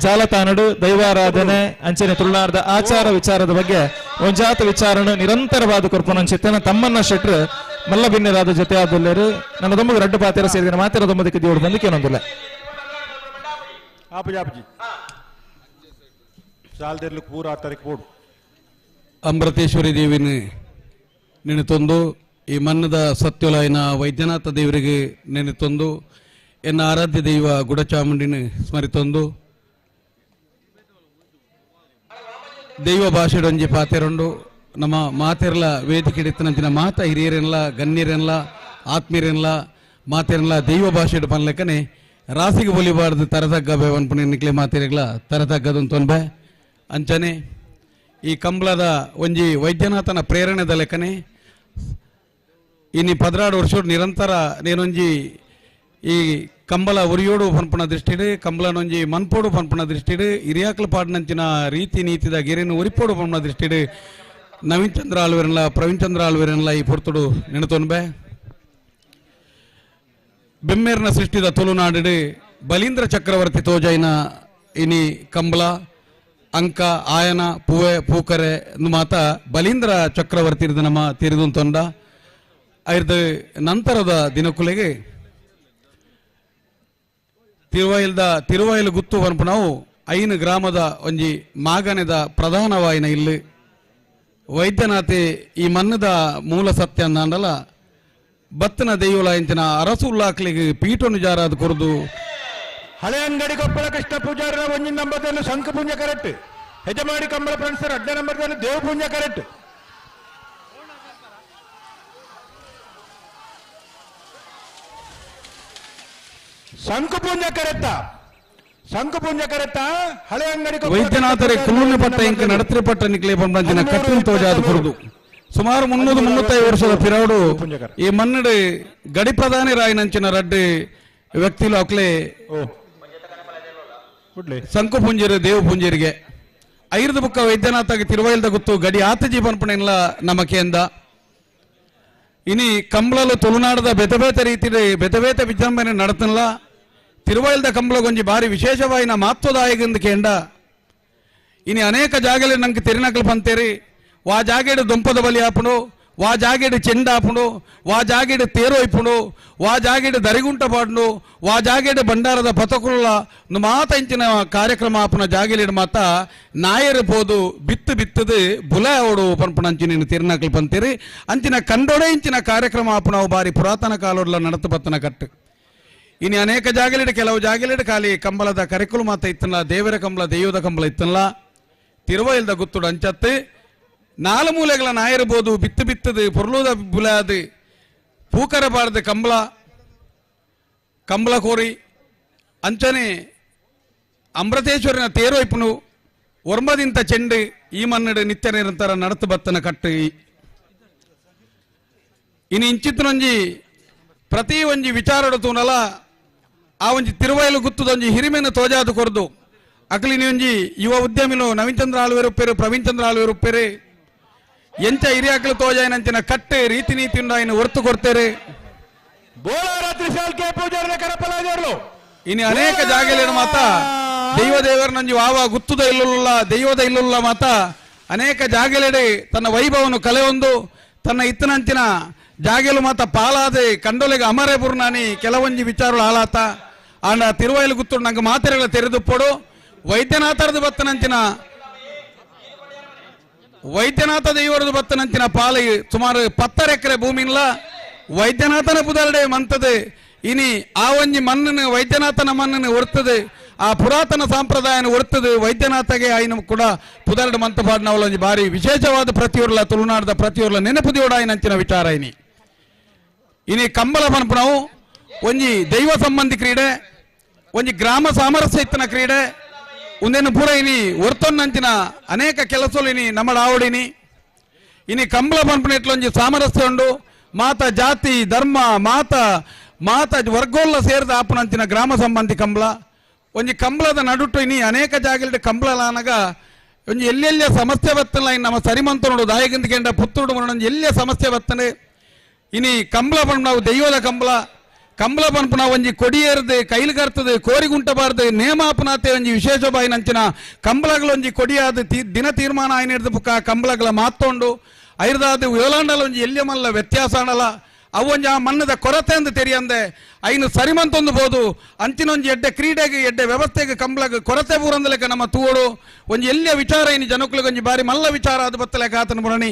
ಜಾಲತಾಣಡು ದೈವಾರಾಧನೆ ಅಂಚನೆ ತುಳುನಾಡದ ಆಚಾರ ವಿಚಾರದ ಬಗ್ಗೆ ಒಂಜಾತ ವಿಚಾರಣ ನಿರಂತರವಾದ ಕೊರ್ಪನಂಚಿತ್ತನ ತಮ್ಮನ್ನ ಶೆಟ್ರು ಮಲ್ಲಬಿನ್ನರಾದ ಜೊತೆ ಆದಲ್ಲೇರು ನನ್ನ ದೊಮ್ಮಗ ರಡ್ಡು ಪಾತ್ರ ಸೇರಿದ ಮಾತಿರ ದೊಮ್ಮದಕ್ಕೆ ದೇವರು ಬಂದಕ್ಕೆ ಏನೊಂದಿಲ್ಲ. ಅಮೃತೇಶ್ವರಿ ದೇವಿನ ನೆನೆತೊಂದು ಈ ಮನ್ನದ ಸತ್ಯಲಾಯನ ವೈದ್ಯನಾಥ ದೇವರಿಗೆ ನೆನೆತೊಂದು ಎನ್ನ ಆರಾಧ್ಯ ದೈವ ಗುಡಚಾಮುಂಡಿನ ಸ್ಮರಿತೊಂದು ದೈವ ಭಾಷೆಡೊಂಜಿ ಪಾತೆರೊಂಡು ನಮ್ಮ ಮಾತೆರ್ಲ ವೇದಿಕೆ ಇತ್ತನಂಚಿನ ಮಾತ ಹಿರಿಯರೆನ್ಲ ಗಣ್ಯರೆನ್ಲ ಆತ್ಮೀಯರೆನ್ಲ ಮಾತೆರ್ಲ ದೈವ ಭಾಷೆಡು ಪನ್ಲೆಕ್ಕನೆ ರಾಸಿಗೆ ಬೊಲಿಬಾರ್ದು ತರತಗ್ಗ ಬೇವನ್ಪುಣಿ ನಿಕ್ಲೆ ಮಾತೆರೆಗ್ಲ ತರತಗ್ಗದಂತೊಂಬೆ ಅಂಚನೆ ಈ ಕಂಬಳದ ಒಂಜಿ ವೈದ್ಯನಾಥನ ಪ್ರೇರಣೆದ ಲೆಕ್ಕನೆ ಇನ್ನು 16 ವರ್ಷ ನಿರಂತರ ನೇನೊಂಜಿ ಈ ಕಂಬಳ ಉರಿಯೋಡು ಪನ್ಪುಣ ದೃಷ್ಟಿಡು ಕಂಬಳನೊಂಜಿ ಮನ್ಪೋಡು ಪನ್ಪುಣ ದೃಷ್ಟಿಡು ಹಿರಿಯಾಕ್ಲ ಪಾಡ್ನಂಚಿನ ರೀತಿ ನೀತಿದ ಗೆರೆನು ಉರಿಪೋಡು ಪನ್ಪುಣ ದೃಷ್ಟಿಡು ನವೀನ್ ಚಂದ್ರ ಆಳ್ವೇರನ್ಲ ಪ್ರವೀಣ್ ಚಂದ್ರ ಆಳ್ವೇರನ್ಲ ಈ ಪೊರ್ತುಡು ನೆನತೊನ್ಬೆ. ಬೆಮ್ಮೇರ್ನ ಸೃಷ್ಟಿದ ತುಳುನಾಡು ಬಲೀಂದ್ರ ಚಕ್ರವರ್ತಿ ತೋಜೈನ ಇನಿ ಕಂಬಳ ಅಂಕ ಆಯನ ಪೂವೆ ಪೂಕರೆ ಮಾತ ಬಲೀಂದ್ರ ಚಕ್ರವರ್ತಿ ನಮ್ಮ ತಿರಿದು ತೊಂಡ ಐರ್ದ ನಂತರದ ದಿನಕ್ಕುಲೆಗೆ ತಿರುವಾಯಿಲ್ದ ತಿರುವಾಯಿಲು ಗುತ್ತು ಪನ್ಪು ನಾವು 5 ಗ್ರಾಮದ ಒಂಜಿ ಮಾಗನೆದ ಪ್ರಧಾನವಾಯಿನ ಇಲ್ಲಿ ವೈದ್ಯನಾಥೆ ಈ ಮನ್ನದ ಮೂಲ ಸತ್ಯ ಅಂದಾಂಡಲ ಬತ್ತನ ದೈವಲ ಇಂಚಿನ ಅರಸು ಉಲ್ಲಾಕ್ಲಿಗೆ ಪೀಠನು ಜಾರಾದ ಕೊರದು ಹಳೆ ಅಂಗಡಿ ಕೊಪ್ಪಳ ಕೃಷ್ಣ ಪೂಜಾರರ ಒಂಜಿನ ನಂಬರ್ದಲ್ಲಿ ಶಂಖಪುಂಜ ಕರೆಕ್ಟ್ ಹೆಜಮಾಡಿ ಕಂಬಳ ಫ್ರೆಂಡ್ಸರ್ ಅಡ್ಡ ನಂಬರ್ದಲ್ಲಿ ದೇವಪುಂಜ ಕರೆಕ್ಟ್. ಶಂಖಪುಂಜ ಕರೆಕ್ಟ ಶಂಖಪುಂಜ ಕರೆಕ್ಟ ಹಳೆ ಅಂಗಡಿ ವೈದ್ಯನಾಥರೇ ಕುಲ್ಲುನ ಪಟ್ಟ ಇಂಕ ನಡತ್ರಿ ಪಟ್ಟ ನಿಕ್ಲೆ ಬಂದಿನ ಕಟ್ಟಿನ ತೋಜಾದ ಕೊರದು ಸುಮಾರು 300-350 ವರ್ಷದ ಪಿರವಡು ಈ ಮನ್ನಡು ಗಡಿ ಪ್ರಧಾನಿ ರಾಯನಂಚಿನ ರಡ್ಡು ವ್ಯಕ್ತಿಲು ಅಕ್ಲೆ ಶಂಕುಪುಂಜರು ದೇವಪುಂಜರಿಗೆ ಐರ್ದ ಬುಕ್ಕ ವೈದ್ಯನಾಥಗೆ ತಿರುವೈಲ್ದ ಗೊತ್ತು ಗಡಿ ಆತ ಜೀವನ್ಪಣೆಲ್ಲ ನಮಕೆಂದ ಇನಿ ಕಂಬಳಲು ತುಳುನಾಡದ ಬೆತೆ ಬೇತೆ ರೀತಿ ಬೆತೆ ಬೇತೆ ವಿಜೃಂಭಣೆ ನಡತನ್ಲ ತಿರುವೈಲ್ದ ಕಂಬಳಗೊಂಜಿ ಬಾರಿ ವಿಶೇಷವಾಯಿನ ಮಹತ್ವದಾಯಕಂದು ಕೇಂಡ ಇನಿ ಅನೇಕ ಜಾಗಲಿ ನಂಗೆ ತಿರುನಕಲ್ ಪಂತೇರಿ ವಾ ಜಾಗೇಡು ದುಂಪದ ಬಲಿ ಆಪುಂಡು ವಾ ಜಾಗೇಡು ಚೆಂಡ ಆಪುಂಡು ವಾ ಜಾಗೇಡು ತೇರು ಇಪ್ಪುಂಡು ವಾ ಜಾಗೇಡು ದರಿಗುಂಟ ಪಾಡುಂಡು ವಾ ಜಾಗೇಡು ಭಂಡಾರದ ಪತಕುಲ್ಲ ಮಾತ ಇಂಚಿನ ಕಾರ್ಯಕ್ರಮ ಆಪುನ ಜಾಗಲಿಡು ಮಾತ ನಾಯರು ಪೋದು ಬಿತ್ತು ಬಿತ್ತದು ಬುಲ ಅವಡು ಪನ್ಪುಣ ಅಂಚಿನ ತಿರುನಕಲ್ ಪಂತೇರಿ ಅಂಚಿನ ಕಂಡೊಡೆ ಇಂಚಿನ ಕಾರ್ಯಕ್ರಮ ಆಪುನ ಅವು ಬಾರಿ ಪುರಾತನ ಕಾಲೋಡ್ಲ ನಡತು ಬತ್ತನ ಕಟ್ಟು ಇನ್ನು ಅನೇಕ ಜಾಗಲಿಡು ಕೆಲವು ಜಾಗಲಿಡು ಖಾಲಿ ಕಂಬಳದ ಕರಿಕುಲು ಮಾತ ಇತ್ತಲ್ಲ ದೇವರ ಕಂಬಳ ದೈವದ ಕಂಬಳ ಇತ್ತಲ್ಲ ತಿರುವೈಲ್ದ ಗುತ್ತುಡು ಅಂಚತ್ತು ನಾಲು ಮೂಲೆಗಳ ನಾಯಿರ್ಬೋದು ಬಿತ್ತು ಬಿತ್ತದು ಪೊರ್ಲೂದ ಬುಲಾದು ಪೂಕರ ಬಾರ್ದು ಕಂಬಳ ಕಂಬಳ ಕೋರಿ ಅಂಚನೆ ಅಮೃತೇಶ್ವರನ ತೇರು ಇಪ್ಪನು ಒರ್ಮದಿಂತ ಚೆಂಡು ಈ ಮನ್ನಡು ನಿತ್ಯ ನಿರಂತರ ನಡತು ಬತ್ತನ ಕಟ್ಟು ಇನ್ನು ಇಂಚಿತ್ತನೊಂಜಿ ಪ್ರತಿ ಒಂಜಿ ವಿಚಾರಡು ತೂನಲ ಆ ಒಂಜಿ ತಿರುವೈಲು ಗುತ್ತದೊಂಜಿ ಹಿರಿಮೆನ ತೋಜಾದು ಕೊರ್ದು ಅಕ್ಲಿನಿ ಒಂಜಿ ಯುವ ಉದ್ಯಮಿಲು ನವೀನ್ ಚಂದ್ರ ಆಳ್ವೇರು ಉಪ್ಪೇರು ಪ್ರವೀಣ್ ಚಂದ್ರ ಆಳ್ವೇರು ಉಪ್ಪೇರು ಎಂಚ ಹಿರಿಯಾಕ್ಲು ತೋಜಾಯನಂಚಿನ ಕಟ್ಟೆ ರೀತಿ ನೀತಿ ಉಂಡಾಯಿನ ಒರ್ತು ಕೊಡ್ತೇರೆ. ಇನಿ ಅನೇಕ ಜಾಗಲೇನು ಮಾತ ದೈವ ದೇವರನಂಜಿ ವಾವ ಗುತ್ತುದ ಇಲ್ಲುಲ್ಲ ದೈವದ ಇಲ್ಲುಲ್ಲ ಮಾತ ಅನೇಕ ಜಾಗಲೆಡೆ ತನ್ನ ವೈಭವನು ಕಲೆಯೊಂದು ತನ್ನ ಇತ್ತನಂಚಿನ ಜಾಗೆಲು ಮಾತ ಪಾಲಾದೆ ಕಂಡೊಲೆಗೆ ಅಮರೇ ಪುರ್ನಾನಿ ಕೆಲವೊಂಜಿ ವಿಚಾರಗಳು ಹಾಳಾತ ಆಂಡ ತಿರುವೈಲು ಗುತ್ತು ನಂಗೆ ಮಾತೆರೆಗಳ ತೆರೆದುಪ್ಪಡು ವೈದ್ಯನಾಥರದು ಬತ್ತನಂಚಿನ ವೈದ್ಯನಾಥ ದೈವರದು ಬತ್ತನಂಚಿನ ಪಾಲು ಸುಮಾರು 10 ಎಕರೆ ಭೂಮಿಲ್ಲ ವೈದ್ಯನಾಥನ ಪುದರಡೆ ಮಂತದೆ ಇನಿ ಆ ಒಂಜಿ ಮಣ್ಣನ್ನು ವೈದ್ಯನಾಥನ ಮಣ್ಣನ್ನು ಒರ್ತದೆ ಆ ಪುರಾತನ ಸಂಪ್ರದಾಯನ ಒರ್ತದೆ ವೈದ್ಯನಾಥಗೆ ಆಯ್ನ ಕೂಡ ಪುದರಡು ಮಂತ ಪಾಡ್ನವಲೊಂಜಿ ಬಾರಿ ವಿಶೇಷವಾದ ಪ್ರತಿಯೊರ್ಲ ತುಳುನಾಡದ ಪ್ರತಿಯೊರ್ಲ ನೆನಪುದಿಯೋಡ ಆಯ್ನಂಚಿನ ವಿಚಾರ ಇನಿ ಇನಿ ಕಂಬಳ ಪನ್ಪುನವು ಒಂಜಿ ದೈವ ಸಂಬಂಧಿ ಕ್ರೀಡೆ ಒಂಜಿ ಗ್ರಾಮ ಸಾಮರಸ್ಯ ಇತ್ತನ ಕ್ರೀಡೆ ಒಂದೇನು ಪೂರ ಇನಿ ಒರ್ತೊನ್ನಂಚಿನ ಅನೇಕ ಕೆಲಸలు ಇನಿ ನಮ್ಮ ಆವಡಿನಿ ಇನಿ ಕಂಬಳ ಪನ್ಪುನೆಟ್ಲೊಂಜಿ ಸಾಮರಸ್ಯ ಉಂಡು ಮಾತ ಜಾತಿ ಧರ್ಮ ಮಾತ ಮಾತ ವರ್ಗೋಲ್ಲ ಸೇರಿದ ಆಪನಂಚಿನ ಗ್ರಾಮ ಸಂಬಂಧಿ ಕಂಬಳ ಒಂಜಿ ಕಂಬಳದ ನಡುಟು ಇನಿ ಅನೇಕ ಜಾಗಲಿಡ್ ಕಂಬಳಲಾನಗ ಒಂಜಿ ಎಲ್ಲೆಲ್ಲ ಸಮಸ್ಯೆ ಬತ್ತಲ್ಲ ಇನ್ನು ನಮ್ಮ ಸರಿಮಂತನುಡು ದಾಯಗಂದಿಕೆಂಡ ಪುತ್ತುಡು ಒಂಜಿ ಎಲ್ಲೆ ಸಮಸ್ಯೆ ಬತ್ತನೆ ಇನಿ ಕಂಬಳ ಪನ್ಪುನವು ದೈವದ ಕಂಬಳ ಕಂಬಳ ಪನ್ಪುನ ಒಂಜಿ ಕೊಡಿಯೇರ್ದು ಕೈಲ್ಗರ್ತದೆ ಕೋರಿಗುಂಟಬಾರ್ದು ನೇಮಾಪನಾತೆ ಒಂಜಿ ವಿಶೇಷ ಬಾಯಿನಂಚಿನ ಕಂಬಳಗಳೊಂಜಿ ಕೊಡಿಯಾದ ದಿನ ತೀರ್ಮಾನ ಆಯ್ನಿಡ್ದು ಬುಕ್ಕ ಕಂಬಳಗಳ ಮಾತೊಂಡು ಐರ್ದಾದ ಯೋಲಾಂಡಲ ಒಂಜಿ ಎಲ್ಯ ಮಲ್ಲ ವ್ಯತ್ಯಾಸ ಆಣಲ ಅವೊಂಜಿ ಆ ಮಣ್ಣದ ಕೊರತೆ ಅಂತ ತೆರಿಯಂದೆ ಐನು ಸರಿಮಂತೊಂದು ಬೋದು ಅಂಚಿನೊಂಜಿ ಎಡ್ಡೆ ಕ್ರೀಡೆಗೆ ಎಡ್ಡೆ ವ್ಯವಸ್ಥೆಗೆ ಕಂಬಳಗೆ ಕೊರತೆ ಪೂರಂದಲೆಕ್ಕ ನಮ್ಮ ತೂವಡು ಒಂಜಿ ಎಲ್ಲಿಯ ವಿಚಾರ ಇನಿ ಜನಕ್ಕಳಿಗೆ ಒಂಜಿ ಬಾರಿ ಮಲ್ಲ ವಿಚಾರ ಅದು ಬತ್ತಲೆಕ್ಕ ಆತನ ಬುರಣಿ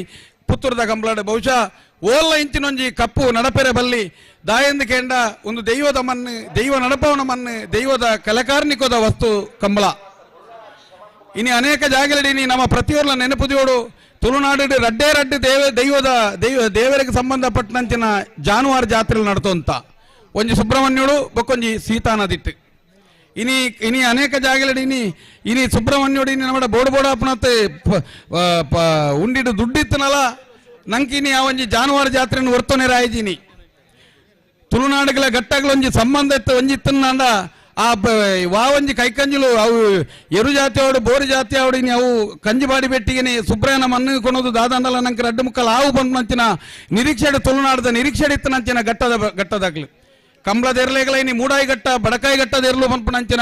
ಪುತ್ತೂರದ ಕಂಬಳಾಡು ಬಹುಶಃ ಓಲ್ಲ ಇಂಚಿನೊಂಜಿ ಕಪ್ಪು ನಡಪೆರೆ ಬಲ್ಲಿ ದಾಯಂದು ಕೇಂಡ ಒಂದು ದೈವದ ಮಣ್ಣು ದೈವ ನಡಪವನ ಮಣ್ಣು ದೈವದ ಕಲೆಕಾರ್ನಿಕೋದ ವಸ್ತು ಕಂಬಳ ಇನಿ ಅನೇಕ ಜಾಗಲಿಡಿ ಇನಿ ನಮ್ಮ ಪ್ರತಿಯೊರ್ಲ ನೆನಪುದಿಯೋಡು ತುಳುನಾಡು ರಡ್ಡೇ ರಡ್ಡು ದೈವದ ದೇವರಿಗೆ ಸಂಬಂಧಪಟ್ಟಂಚಿನ ಜಾನುವಾರು ಜಾತ್ರೆలు ನಡ್ತೋಂತ ಒಂಜಿ ಸುಬ್ರಹ್ಮಣ್ಯುಡು ಬೊಕ್ಕೊಂಜಿ ಸೀತಾನದಿಟ್ಟು ಇನಿ ಇನಿ ಅನೇಕ ಜಾಗಲಿಡಿ ಇನಿ ಇನಿ ಸುಬ್ರಹ್ಮಣ್ಯುಡು ಇನಿ ನಮ್ಮ ಬೋಡು ಬೋಡ ಅಪ್ಪನತ್ತೆ ಉಂಡಿಡು ದುಡ್ಡಿತ್ತನಲ್ಲ ನಂಕಿನಿ ಆ ಒಂಜಿ ಜಾನುವಾರು ಜಾತ್ರೆಯನ್ನು ಒರ್ತೋನೆ ರಾಯಜಿನಿ ತುಳುನಾಡುಗಳ ಘಟ್ಟಗಳೊಂಜಿ ಸಂಬಂಧ ಇತ್ತು ಒಂಜಿ ಇತ್ತನಾಂಡ ಆ ವಾವಂಜಿ ಕೈಕಂಜಿಲು ಅವು ಎರು ಜಾತಿ ಅವಡು ಬೋರು ಜಾತಿ ಅವಡು ಇನಿ ಅವು ಕಂಜಿಬಾಡಿ ಬೆಟ್ಟಿಗೆನೆ ಸುಬ್ರಹ್ಮಣ್ಯ ಮಣ್ಣು ಕೊನೋದು ದಾದಾಂಡಲ ನಂಗೆ ರಡ್ಡು ಮುಕ್ಕಲ್ ಆವು ಬಂದಂಚಿನ ನಿರೀಕ್ಷೆ ತುಳುನಾಡದ ನಿರೀಕ್ಷೆ ಇತ್ತನಂಚಿನ ಘಟ್ಟದಾಗ್ಲು ಕಂಬಳದೆರ್ಲೆಗಳ ಇನಿ ಮೂಡಾಯಿ ಘಟ್ಟ ಬಡಕಾಯಿ ಘಟ್ಟದೆರ್ಲು ಪನ್ಪುನಂಚಿನ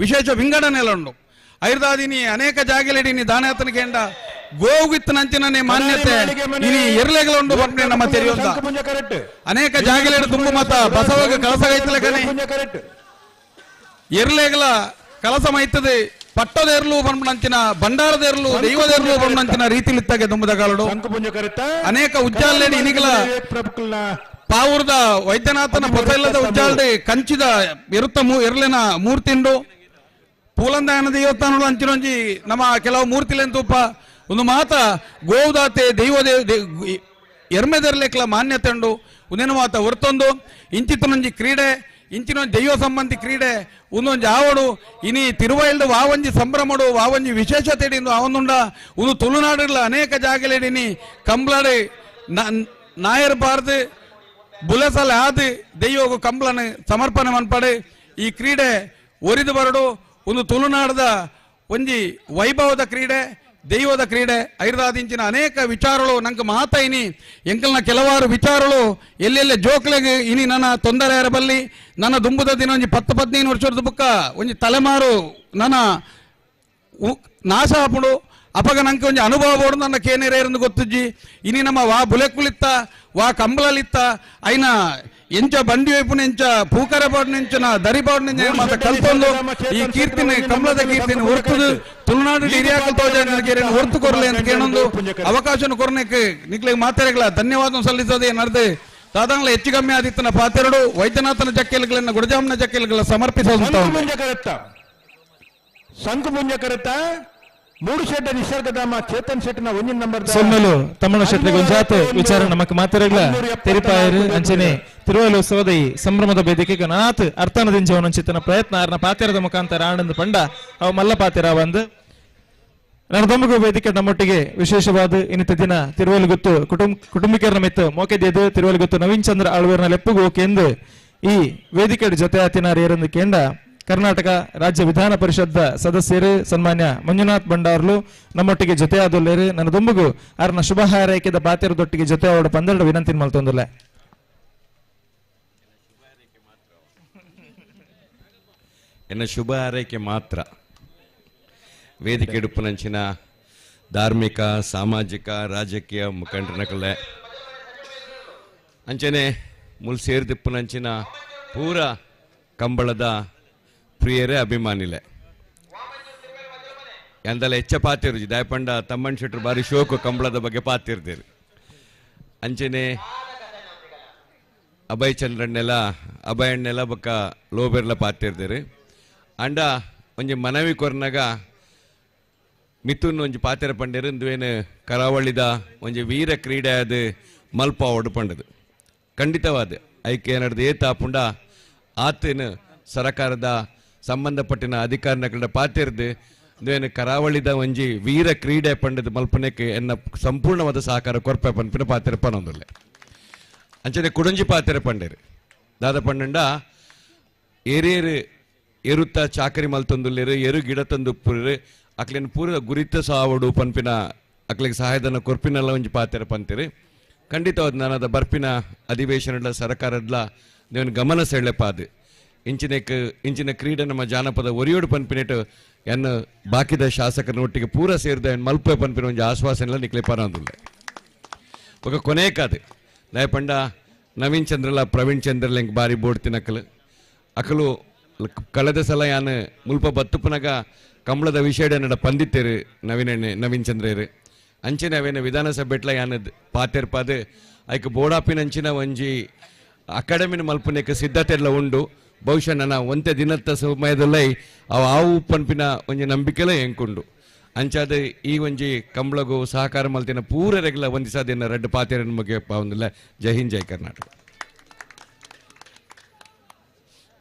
ವಿಶೇಷ ವಿಂಗಡಣೆಲ ಉಂಡು ಐರ್ದಾದಿನಿ ಅನೇಕ ಜಾಗಲಿಡಿ ದಾನಾತನ ಕೇಂಡ ಗೋವುಗಿತ್ತನಂಚಿನ ಮಾನ್ಯತೆ ಇನಿ ಎರ್ಲೆಗಳುಂಡು ಪನ್ಪುನೆ ನಮ್ಮ ತೆರೆಯುವಂತ ಅನೇಕ ಜಾಗಲಿಡ ತುಂಬ ಮತ ಬಸವಾಗ ಕಳಸಗೈತಲಕನೆ ಎರ್ಲೆಗಳ ಕಲಸ ಮೈತದೆ ಪಟ್ಟದೆರ್ಲು ಪನ್ಪುನಂಚಿನ ಭಂಡಾರದೆರ್ಲು ದೈವದೆರ್ಲು ಪನ್ಪುನಂಚಿನ ರೀತಿಲಿತ್ತಾಗೆ ತುಂಬದ ಕಾಲಡು ಅನೇಕ ಉಜ್ಜಾಲೇಡಿ ಇನಿಗಳ ಪಾವೂರದ ವೈದ್ಯನಾಥನ ಪೊಸೆಲ್ಲದ ಉಜ್ಜಾಲ್ಡೆ ಕಂಚಿದ ಎರುತ್ತ ಎರ್ಲೆನ ಮೂರ್ತಿಂಡು ಪೂಲಂದಾಯನ ದೇವಸ್ಥಾನಗಳು ಅಂಚಿನೊಂಜಿ ನಮ್ಮ ಕೆಲವು ಮೂರ್ತಿಲೆನ್ ತೂಪ ಒಂದು ಮಾತ ಗೋವುದಾತೆ ದೈವ ಎರ್ಮೆದೆರ್ಲೆಕ್ಲ ಮಾನ್ಯತೆ ಉಂಡು ಒಂದೇನು ಮಾತ ಹೊರ್ತೊಂದು ಇಂಚಿತ್ತನೊಂಜಿ ಕ್ರೀಡೆ ಇಂಚಿನೊಂದು ದೈವ ಸಂಬಂಧಿ ಕ್ರೀಡೆ ಒಂದೊಂಜಿ ಆವಡು ಇನಿ ತಿರುವೈಲ್ಡು ವಾವಂಜಿ ಸಂಭ್ರಮಡು ವಾವಂಜಿ ವಿಶೇಷತೆ ಇಂದು ಅವನುಂಡ ಒಂದು ತುಳುನಾಡುಗಳ ಅನೇಕ ಜಾಗಲೇಡಿನಿ ಕಂಬ್ಲಾಡೆ ನಾಯರ್ ಬಾರ್ದು ಬುಲೆಸಲ ಆದು ದೈವಗು ಕಂಬ್ಳನ ಸಮರ್ಪಣೆ ಮನ್ಪಡೆ ಈ ಕ್ರೀಡೆ ಒರಿದು ಬರಡು ಒಂದು ತುಳುನಾಡದ ಒಂಜಿ ವೈಭವದ ಕ್ರೀಡೆ ದೈವದ ಕ್ರೀಡೆ ಐರ್ದಾದಿಂಚಿನ ಅನೇಕ ವಿಚಾರಗಳು ನಂಗೆ ಮಾತ ಇನಿ ಎಂಕಲ್ನ ಕೆಲವಾರು ವಿಚಾರಗಳು ಎಲ್ಲೆಲ್ಲ ಜೋಕ್ಲೆಗೆ ಇನಿ ನನ್ನ ತೊಂದರೆ ಇರಬಲ್ಲಿ ನನ್ನ ದುಂಬುದ ದಿನ ಒಂಜಿ 10 15 ವರ್ಷದ ಬುಕ್ಕ ಒಂಜಿ ತಲೆಮಾರು ನನ್ನ ನಾಶ ಆಪುಡು ಅಪಗ ನಂಗೆ ಒಂಜಿ ಅನುಭವ ಬೋಡು ನನ್ನ ಕೇನೇರೇರಂದು ಗೊತ್ತುಜ್ಜಿ ಇನಿ ನಮ್ಮ ವಾ ಬುಲೆಕುಲಿತ್ತ ವಾ ಕಂಬಳಲಿತ್ತ ಐನ ಎಂಚ ಬಂಡಿ ವೈಪುನ ಎಂಚ ಪೂಕರ ಬಾಡ್ನೆಂಚನ ದರಿ ಬಾಡ್ನೆಂಚ ಮಾತ ಕಲ್ತೊಂದು ಈ ಕೀರ್ತಿನ ಕಂಬಳದ ಕೀರ್ತಿನ ಹೊರ್ತದು ತುಳುನಾಡು ಹಿರಿಯಾಕಲ್ ತೋಜ ಹೊರ್ತು ಕೊರಲೆ ಅಂತ ಕೇಳೊಂದು ಅವಕಾಶನ ಕೊರನೆಕ್ ನಿಕ್ಲೆಗ್ ಮಾತಾಡಗಳ ಧನ್ಯವಾದ ಸಲ್ಲಿಸೋದೆ ನಡ್ದೆ ದಾದಾಂಗ್ಲ ಹೆಚ್ಚು ಕಮ್ಮಿ ಆದಿತ್ತನ ಪಾತೆರಡು ವೈದ್ಯನಾಥನ ಜಕ್ಕೆಲ್ಗಳನ್ನ ಗುಡಜಾಮ್ನ ಜಕ್ಕೆಲ್ಗಳ ಸಮರ್ಪಿಸೋದು ಸಂಕುಪುಂಜ ಕರೆತ ಮೂಡು ಶೆಟ್ಟ ನಿಸರ್ಗಧಾಮ ಚೇತನ್ ಶೆಟ್ಟನ ಒಂದಿನ ನಂಬರ್ ಸೊಮ್ಮೆಲು ತಮ್ಮನ ಶೆಟ್ಟರಿಗೆ ಒಂಜಾತೆ ವಿಚಾರ ನಮಕ್ ಮಾತೆರೆಗ್ಲ ತೆರಿಪಾಯರು ಅಂಚನೆ ತಿರುವಲೋತ್ಸವದ ಈ ಸಂಭ್ರಮದ ವೇದಿಕೆಗೆ ನಾತ್ ಅರ್ಥನದಿಂಚವನಂಚಿತನ ಪ್ರಯತ್ನ ಆರ್ನ ಪಾತೆರದ ಮುಖಾಂತರ ಆನಂದ ಪಂಡ ಅವು ಮಲ್ಲ ಪಾತೆರ ಬಂದು ನನ್ನ ವೇದಿಕೆ ನಮ್ಮೊಟ್ಟಿಗೆ ವಿಶೇಷವಾದ ಇನ್ನಿತ ದಿನ ತಿರುವಲುಗುತ್ತು ಕುಟುಂಬಿಕರ ಮೆತ್ತು ಮೋಕೆದಿಯದು ತಿರುವಲುಗುತ್ತು ನವೀನ್ ಚಂದ್ರ ಆಳ್ವೇರ್ನ ಲೆಪ್ಪುಗು ಓಕೆಂದು ಈ ವೇದಿಕೆ ಜೊತೆ ಆತಿನಾರ್ ಏರಂದು ಕೇಂಡ ಕರ್ನಾಟಕ ರಾಜ್ಯ ವಿಧಾನ ಪರಿಷತ್ ಸದಸ್ಯರು ಸನ್ಮಾನ್ಯ ಮಂಜುನಾಥ್ ಭಂಡಾರ್ಲು ನಮ್ಮೊಟ್ಟಿಗೆ ಜೊತೆಯಾದೊಲ್ಲೇರು ನನ್ನ ದುಂಬುಗು ಅರ್ನ ಶುಭ ಹಾರೈಕೆದ ಪಾತೆರದೊಟ್ಟಿಗೆ ಜೊತೆ ಅವಡ ಪಂದೆರಡು ವಿನಂತಿ ಮಲ್ತೊಂದುಲ್ಲೆ. ಎನ್ನ ಶುಭ ಹಾರೈಕೆ ಮಾತ್ರ. ವೇದಿಕೆ ಇಡುಪುನಂಚಿನ ಧಾರ್ಮಿಕ, ಸಾಮಾಜಿಕ, ರಾಜಕೀಯ ಮುಖಂಡರನಕಲೆ ಅಂಚನೆ ಮುಲ್ ಸೇರ್ದಿಪ್ಪುನಂಚಿನ ಪೂರ ಕಂಬಳದ ಪ್ರಿಯರೇ ಅಭಿಮಾನಿಲೆ ಎಂದಲ್ಲ ಹೆಚ್ಚ ಪಾತಿರುಜಿ ದಾಯಪಂಡ ತಮ್ಮನ್ ಶೆಟ್ರು ಬಾರಿ ಶೋಕು ಕಂಬಳದ ಬಗ್ಗೆ ಪಾತಿರ್ದಿರು. ಅಂಚನೆ ಅಭಯ್ ಚಂದ್ರಣ್ಣೆಲ್ಲ ಅಭಯಣ್ಣೆಲ್ಲ ಬೊಕ್ಕ ಲೋಬೆರ್ಲ ಪಾತಿರ್ದಿರು. ಅಂಡ ಒಂಜಿ ಮನವಿ ಕೊರ್ನಾಗ ಮಿಥುನ್ ಒಂಜಿ ಪಾತೆರ ಪಂಡೇರು ಇಂದುವೇನು ಕರಾವಳಿದ ಒಂಜಿ ವೀರ ಕ್ರೀಡೆ ಅದು ಮಲ್ಪಾವಡು ಪಂಡದು. ಖಂಡಿತವಾದ ಐಕೆ ನಡೆದು ಏತಾಪುಂಡ ಆತನ ಸರಕಾರದ ಸಂಬಂಧಪಟ್ಟಿನ ಅಧಿಕಾರಿನ ಪಾತಿರ್ದು ಇಂದುವೇನು ಕರಾವಳಿದ ಒಂಜಿ ವೀರ ಕ್ರೀಡೆ ಪಂಡದ ಮಲ್ಪನೆಕ್ಕೆ ಎನ್ನ ಸಂಪೂರ್ಣವಾದ ಸಹಕಾರ ಕೊರ್ಪೆ ಪನ್ಪಿನ ಪಾತೆರ ಪನೊಂದುಲ್ಲೆ. ಅಂಚನೆ ಕುಡಂಜಿ ಪಾತೆರ ಪಂಡೇರು ದಾದ ಪಂಡಂಡ ಏರೇರು ಎರುತ್ತ ಚಾಕರಿ ಮಲ್ತೊಂದುಲ್ಲೇರು ಎರು ಗಿಡ ತಂದು ಅಕ್ಲೇನು ಪೂರ ಗುರಿತ ಸಾವಡು ಪನ್ಪಿನ ಅಕ್ಲಿಗೆ ಸಹಾಯಧನ ಕೊರ್ಪಿನೆಲ್ಲ ಒಂಜಿ ಪಾತೆರ ಪಂತೀರಿ. ಖಂಡಿತವಾದ ನಾನದ ಬರ್ಪಿನ ಅಧಿವೇಶನದ ಸರಕಾರದ್ಲ ದೇವನ ಗಮನ ಸೆಳೆಪಾದು ಇಂಚಿನ ಕ್ರೀಡೆ ನಮ್ಮ ಜಾನಪದ ಒರಿಯೋಡು ಪನ್ಪಿನೆಟ್ಟು ಎನ್ನು ಬಾಕಿದ ಶಾಸಕರ ಒಟ್ಟಿಗೆ ಪೂರ ಸೇರಿದ ಮಲ್ಪೆ ಪನ್ಪಿನ ಒಂಜಿ ಆಶ್ವಾಸನೆಲ್ಲ ನಿಕ್ಲೆ ಪನೊಂದುಲ್ಲೆ. ఒక ಕೊನೆಕಾದು ದಯಪಂಡ ನವೀನ್ ಚಂದ್ರಲ ಪ್ರವೀಣ್ ಚಂದ್ರಲ ಎಂಕ್ ಬಾರಿ ಬೋರ್ಡ್ ತಿನಕಲು ಅಕಲು ಕಳೆದ ಸಲ ಯಾನು ಮುಲ್ಪ ಬತ್ತುಪನಗ ಕಂಬಳದ ವಿಷಯ ನಡ ಪಂದಿತ್ತೇರು ನವೀನ್ ಚಂದ್ರೇರು. ಅಂಚಿನ ಅವೇನ ವಿಧಾನಸಭೆಟ್ಲ ಯಾನು ಪಾತೆರ್ಪಾದು ಐಕ್ ಬೋಡಾಪಿನ ಅಂಚಿನ ಒಂಜಿ ಅಕಾಡೆಮಿನ ಮಲ್ಪನೆಕ್ ಸಿದ್ಧತೆಲ್ಲ ಉಂಡು. ಬಹುಶಃ ನನ್ನ ಒಂತೆ ದಿನತ್ತ ಸಮಯದಲ್ಲೈ ಅವು ಆವು ಪನ್ಪಿನ ಒಂಜಿ ನಂಬಿಕೆಲ ಎಂಕುಂಡು. ಅಂಚಾದ ಈ ಒಂಜಿ ಕಂಬಳಗು ಸಹಕಾರ ಮಲ್ತಿನ ಪೂರ ರೆಗ್ಲ ಒಂದಿಸ ದಿನ ರಡ್ಡು ಪಾತೆರನ ಬಗ್ಗೆ ಪಾವಂದಿಲ್ಲ. ಜೈ ಹಿಂದ್, ಜೈ ಕರ್ನಾಟಕ.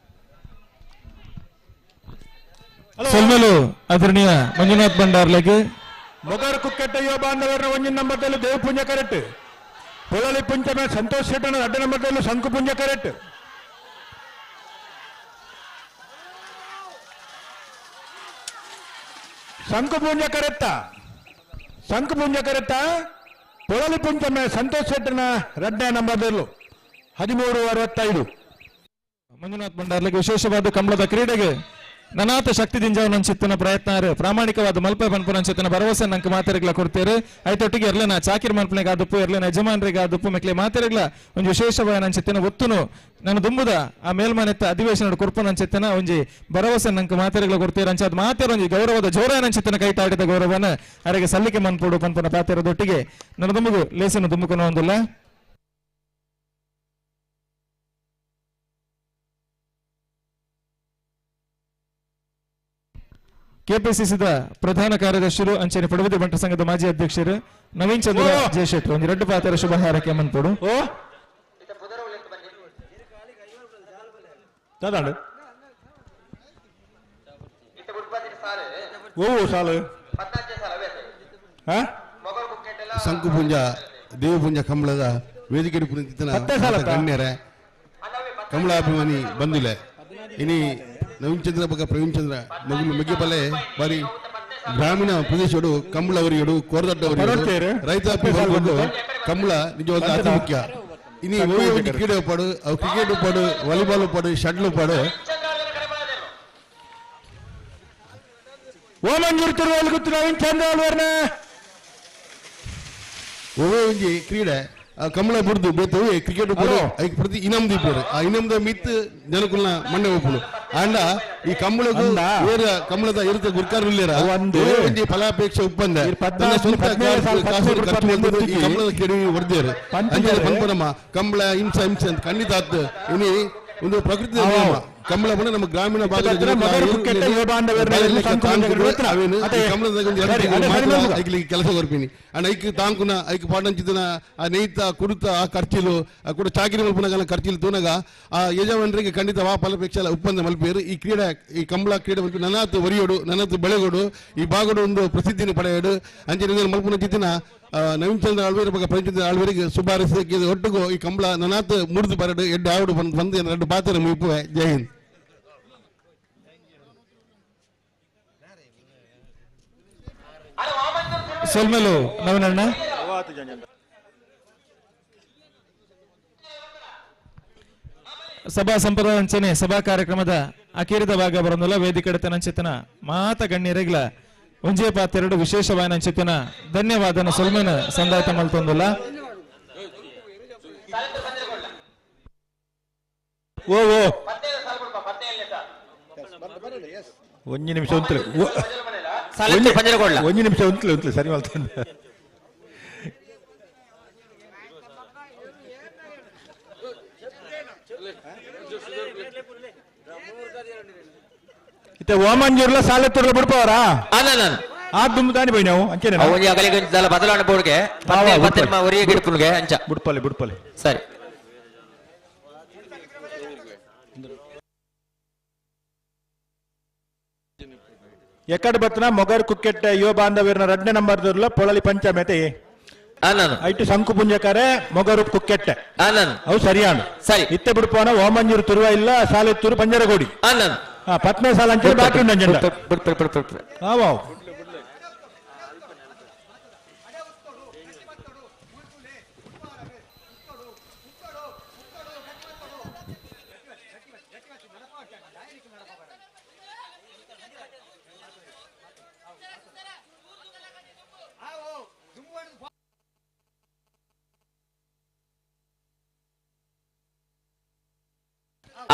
ಸೊಲ್ಮೆಲು ಆದರಣೀಯ ಮಂಜುನಾಥ್ ಭಂಡಾರ್ಲೆಗೆ. ಮೊಗರ್ ಕುಕ್ಕೆಟ್ಟಯ್ಯ ಬಾಂಧವರ ಒಂಜಿನ ನಂಬರ್ದಲ್ಲಿ ದೇವಪುಂಜ ಕರೆಕ್ಟ್, ಪೊಳಲಿ ಪುಂಚಮೆ ಸಂತೋಷ್ ಶೆಟ್ಟನ ಅಡ್ಡ ನಂಬರ್ದಲ್ಲಿ ಶಂಕುಪುಂಜ ಕರೆಕ್ಟ್. ಶಂಕುಪುಂಜ ಕರೆಕ್ಟ, ಶಂಕುಪುಂಜ ಕರೆಕ್ಟ. ಪೊಳಲಿ ಪುಂಚಮೆ ಸಂತೋಷ್ ಶೆಟ್ಟನ ರಡ್ಡ ನಂಬರ್ದಲ್ಲೂ 13:65. ಮಂಜುನಾಥ್ ಭಂಡಾರ್ಲೆಗೆ ವಿಶೇಷವಾದ ಕಂಬಳದ ಕ್ರೀಡೆಗೆ ನನಾತ ಶಕ್ತಿ ದಿಂಜಾವನಂಚಿತ್ತನ ಪ್ರಯತ್ನ ಪ್ರಾಮಾಣಿಕವಾದ ಮಲ್ಪೆ ಪನ್ಪುನಂಚಿತ್ತನ ಭರವಸೆ ನಂಗೆ ಮಾತೆರೆಗ್ಲ ಕೊಡ್ತೇವೆ. ಐತೊಟ್ಟಿಗೆ ಎರ್ಲೆನ ಚಾಕಿರ್ ಮಲ್ಪನೆಗೆ ಆದುಪ್ಪು ಎರ್ಲೆನ ಯಜಮಾನರಿಗೆ ಆದುಪ್ಪು ಮೆಕ್ಲೆ ಮಾತೆರೆಗ್ಲ ಒಂಜಿ ವಿಶೇಷವಾದ ನಂಚಿತ್ತನ ಒತ್ತುನು ನನ್ನ ದುಂಬುದ ಆ ಮೇಲ್ಮನೆತ್ತ ಅಧಿವೇಶನ ಕೊರ್ಪುನಂಚಿತ್ತನ ಒಂಜಿ ಭರವಸೆ ನಂಗೆ ಮಾತೆರೆಗ್ಲ ಕೊಡ್ತೇವೆ. ಅಂಚಾದ ಮಾತೆರ ಒಂಜಿ ಗೌರವದ ಜೋರ ನಂಚಿತ್ತನ ಕೈ ತಾಡಿದ ಗೌರವನ ಅರೆಗೆ ಸಲ್ಲಿಕೆ ಮನ್ಪೋಡು ಪನ್ಪುನ ಪಾತೆರದೊಟ್ಟಿಗೆ ನನ್ನ ದುಂಬುಗು ಲೇಸನ್ನು ದುಂಬುಕೊನ ಒಂದಿಲ್ಲ. ಕೆಪಿಸಿಸಿದ ಪ್ರಧಾನ ಕಾರ್ಯದರ್ಶಿರು ಅಂಚನೆ ಪಡುಬಿದ್ರಿ ಬಂಟ ಸಂಘದ ಮಾಜಿ ಅಧ್ಯಕ್ಷರು ನವೀನ್ ಚಂದ್ರ ಜಯಶೆಟ್ಟಿ ಒಂದು ಎರಡು ಪಾತ್ರ ಶುಭ ಹಾರೈಕೆ ಮನ್ಪೋಡು. ಶಂಕುಪುಂಜ ದೇವಪುಂಜ ಕಂಬಳದ ವೇದಿಕೆ ಗಣ್ಯರೇ ಕಮಲಾಭಿಮಾನಿ ಬಂದಿಲ್ಲ. ಇನಿ ನವೀನ್ ಚಂದ್ರ ಬಗ್ಗ ಪ್ರವೀಣ್ ಚಂದ್ರ ಮಗುಲು ಮೆಗ್ಗೆಪಲ್ಲೆ ಬಾರಿ ಗ್ರಾಮೀಣ ಪ್ರದೇಶಡು ಕಂಬಳ ಅವರಿಯಡು ಕೋರದಡ್ಡವರಿಯಡು ರೈತಾಪಿ ವರ್ಗಡು ಕಂಬಳ ನಿಜವಾದ ಅತಿ ಮುಖ್ಯ. ಇನಿ ಒಂಜಿ ಕ್ರೀಡೆ ಉಪ್ಪಾಡು, ಅವು ಕ್ರಿಕೆಟ್ ಉಪ್ಪಾಡು, ವಾಲಿಬಾಲ್ ಉಪ್ಪಾಡು, ಶಟ್ಲ್ ಉಪ್ಪಾಡು. ಒವೇ ಒಂಜಿ ಕ್ರೀಡೆ ಕಮಲ ಬುಡ್ದು ಬೇತವೆ ಕ್ರಿಕೆಟ್ ಉಪ್ಪುಡು ಐಕ್ ಪ್ರತಿ ಇನಮ್ ದೀಪುಡು ಆ ಇನಮ್ದ ಮಿತ್ ಜನಕುಲ್ನ ಮಣ್ಣೆ ಉಪ್ಪುಡು. ಆಂಡ ಈ ಕಂಬಳಗು ಏರ ಕಂಬಳದ ಇರುತ್ತ ಗುರ್ಕಾರ ಉಲ್ಲೇರ ಒಂಜಿ ಫಲಾಪೇಕ್ಷೆ ಉಪ್ಪಂದೆ ತನ್ನ ಸ್ವಂತ ಕಾಸು ಖರ್ಚು ಮಲ್ತುದು ಈ ಕಂಬಳದ ಕೆಡವಿ ಹೊಡೆದೇರು. ಅಂಚನೆ ಪನ್ಪನಮ್ಮ ಕಂಬಳ ಹಿಂಸೆ ಹಿಂಸೆ ಅಂತ ಖಂಡಿತ ಆತ್. ಇನಿ ಒಂದು ಪ್ರಕೃತಿಯ ನಿಯಮ ಕಂಬಳ ಪಂಡ ನಮ್ಮ ಗ್ರಾಮೀಣ ಭಾಗದ ಕೆಲಸ ಕೊರ್ಪಿನಿ. ಅಂಡ್ ಐಕ್ ತಾಂಕುನ ಐಕ್ ಪಾಡಂಚಿದನ ಆ ನೇಯ್ತ ಕುಡುತ ಆ ಖರ್ಚಿಲು ಆ ಕೂಡ ಚಾಕಿರಿ ಮಲ್ಪುನಗ ಖರ್ಚಿಲು ತೂನಗ ಆ ಯಜಮಾನರಿಗೆ ಖಂಡಿತ ವಾ ಫಲಪೇಕ್ಷೆ ಉಪ್ಪಂದ ಮಲ್ಪೇರು. ಈ ಕ್ರೀಡೆ ಈ ಕಂಬಳ ಕ್ರೀಡೆ ಮಲ್ಪಿ ನನಾತ್ ಒರಿಯೋಡು ನನಾತ್ ಬೆಳೆಗೋಡು ಈ ಭಾಗಡು ಒಂದು ಪ್ರಸಿದ್ಧಿನ ಪಡೆಯೋಡು. ಅಂಚನೆ ಮಲ್ಪುನ ಚಿತ್ತಿನ ನವೀನ್ ಚಂದ್ರ ಆಳ್ವೇರ ಬಗ್ಗೆ ಪ್ರವೀಣ್ ಚಂದ್ರ ಆಳ್ವೇರಿಗೆ ಸುಬಾರಿಸ್ ಒಟ್ಟಿಗೂ ಈ ಕಂಬಳ ನನಾತ್ ಮುರಿದು ಬರಡು ಎಡ್ಡು ಆವಡು ಬಂದು ಬಂದು ಎರಡು ಪಾತ್ರ ಮುಗಿಪುವೆ. ಜೈ ಹಿಂದ್. ಸೊಲ್ಮೆಲು ನವೀನಣ್ಣ. ಸಭಾ ಸಂಪ್ರದಾಯ ಅಂಚನೆ ಸಭಾ ಕಾರ್ಯಕ್ರಮದ ಅಕೀರಿದ ಭಾಗ ಬರೋದಿಲ್ಲ. ವೇದಿಕೆ ನಂಚಿತನ ಮಾತ ಗಣ್ಯರಿಗ್ಲ ಒಂಜೇ ಪಾತ್ರೆರಡು ವಿಶೇಷವಾದ ನಂಚಿತನ ಧನ್ಯವಾದನ ಸೊಲ್ಮೆನ ಸಂದಾಯತ ಮಲ್ತೊಂದುಲ್ಲ. ಓ ಓ ಒಂಜಿ ನಿಮಿಷ ಉಂತಲೆ, ಒಂಜಿ ನಿಮಿಷ ಉಂತಲೆ ಉಂತಲೆ ಸರಿ ಮಲ್ತೊಂದು. ಇತ್ತೆ ಓಮಂಜೂರ್ಲ ಸಾಲೆತ್ತೂರ್ಲ ಬಿಡ್ಪವರಾ? ಆ ದುಂಬು ದಾನಿ ಬೈ ನಾವು ಅಂಚೆನೆ ಒಂಜಿ ಅಗಲಿಗೆ ಬದಲಾವಣೆ ಬೋರ್ಡ್ಗೆ ಒರಿಯ ಗಿಡ್ಪುನ್ಗೆ ಅಂಚ ಬುಡ್ಪಲೆ ಬುಡ್ಪಲೆ ಸರಿ. ಎಕ್ಕಡ ಬತ್ತನ ಮೊಗರ್ ಕುಕ್ಕೆಟ್ಟ ಯುವ ಬಾಂಧವ್ಯರ್ನ ರಡ್ನೇ ನಂಬರ್ ದೊರ್ಲ ಪೊಳಲಿ ಪಂಚಮೇತೆ ಐಟು ಶಂಕು ಪುಂಜಕರೆ ಮೊಗರು ಕುಕ್ಕೆಟ್ಟೆ ಅವು ಸರಿಯಾಣ ಸರಿ. ಇತ್ತೆ ಬಿಡ್ಪೋನ ಓಮಂಜೂರು ತುರುವ ಇಲ್ಲ ಸಾಲೆತ್ತೂರು ಪಂಜರಗೋಡಿ ಪತ್ನೇ ಸಾಲ ಅಂಚೆ ಬಾಕಿ ಉಂಡು ಅಂಜಂಡ. ವಾವ್.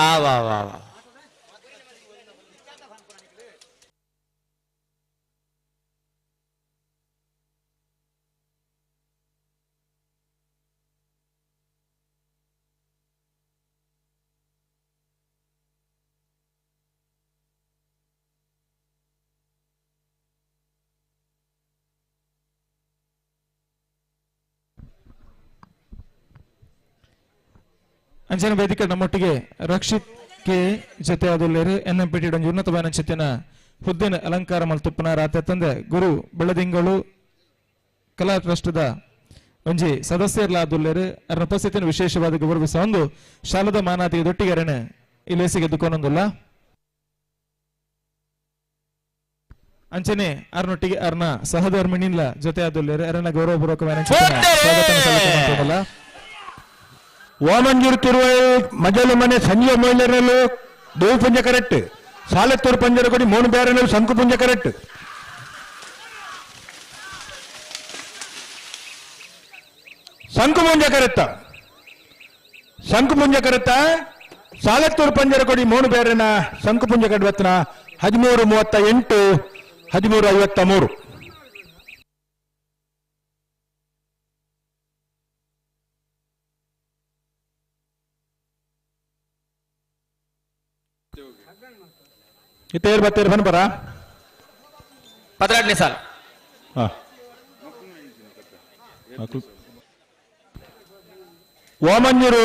ಆ ವಾ ವಾ ವಾ ಅಂಚನೆ ವೇದಿಕೆ ನಮ್ಮೊಟ್ಟಿಗೆ ರಕ್ಷಿತ್ ಕೆ ಜೊತೆ ಆದುಲ್ಲೇರು ಎನ್ ಎಂ ಪಿ ಟಿ ಉನ್ನತ ಉನ್ನತ ಹುದ್ದಿನ ಅಲಂಕಾರ ಮಲ್ತುಪ್ಪನ ರಾತೆ ತಂದೆ ಗುರು ಬೆಳದಿಂಗಳು ಕಲಾ ಟ್ರಸ್ಟ್ದ ಒಂಜಿ ಸದಸ್ಯರ್ಲಾದುಲ್ಲೇರು ಅವರ ಉಪಸ್ಥಿತಿಯನ್ನು ವಿಶೇಷವಾದ ಗೌರವಿಸ ಒಂದು ಶಾಲದ ಮಾನಾತಿಗೆ ದೊಟ್ಟಿಗೆರೆನೆ ಇಲೇಸಿಗೆ ದುಕೋನೊಂದುಲ್ಲ. ಅಂಚನೆ ಅರ್ನೊಟ್ಟಿಗೆ ಅರ್ನ ಸಹಧರ್ಮಿಣಿಲ್ಲ ಜೊತೆ ಆದುಲ್ಲೇರು ಅರನ ಗೌರವಪೂರ್ವಕವಾದ ಸ್ವಾಗತ. ಓಮಂಜೂರು ತಿರುವೈ ಮಜಲು ಮನೆ ಸಂಜೆ ಮಹಿಳೆಯರಲ್ಲೂ ದೇವು ಪುಂಜ ಕರೆಕ್ಟ್, ಸಾಲೆತ್ತೂರು ಪಂಜರ ಕೊಡಿ ಮೂನು ಬೇರೆನಲ್ಲೂ ಶಂಕು ಪುಂಜ ಕರೆಕ್ಟ್. ಶಂಕು ಮುಂಜ ಕರೆತ್ತ ಶಂಕು ಮುಂಜ ಕರೆತ್ತ ಸಾಲೆತ್ತೂರು ಪಂಜರ ಕೊಡಿ ಮೂನು ಬೇರೆನ ಶಂಕು ಪುಂಜ ಕಡ್ವತ್ನ 13:38 13:53. ಇತ್ತೇರು ಬತ್ತೇರು ಬನ್ ಬರ 12ನೇ ಸಾಲ. ವಾಮಂಜೂರು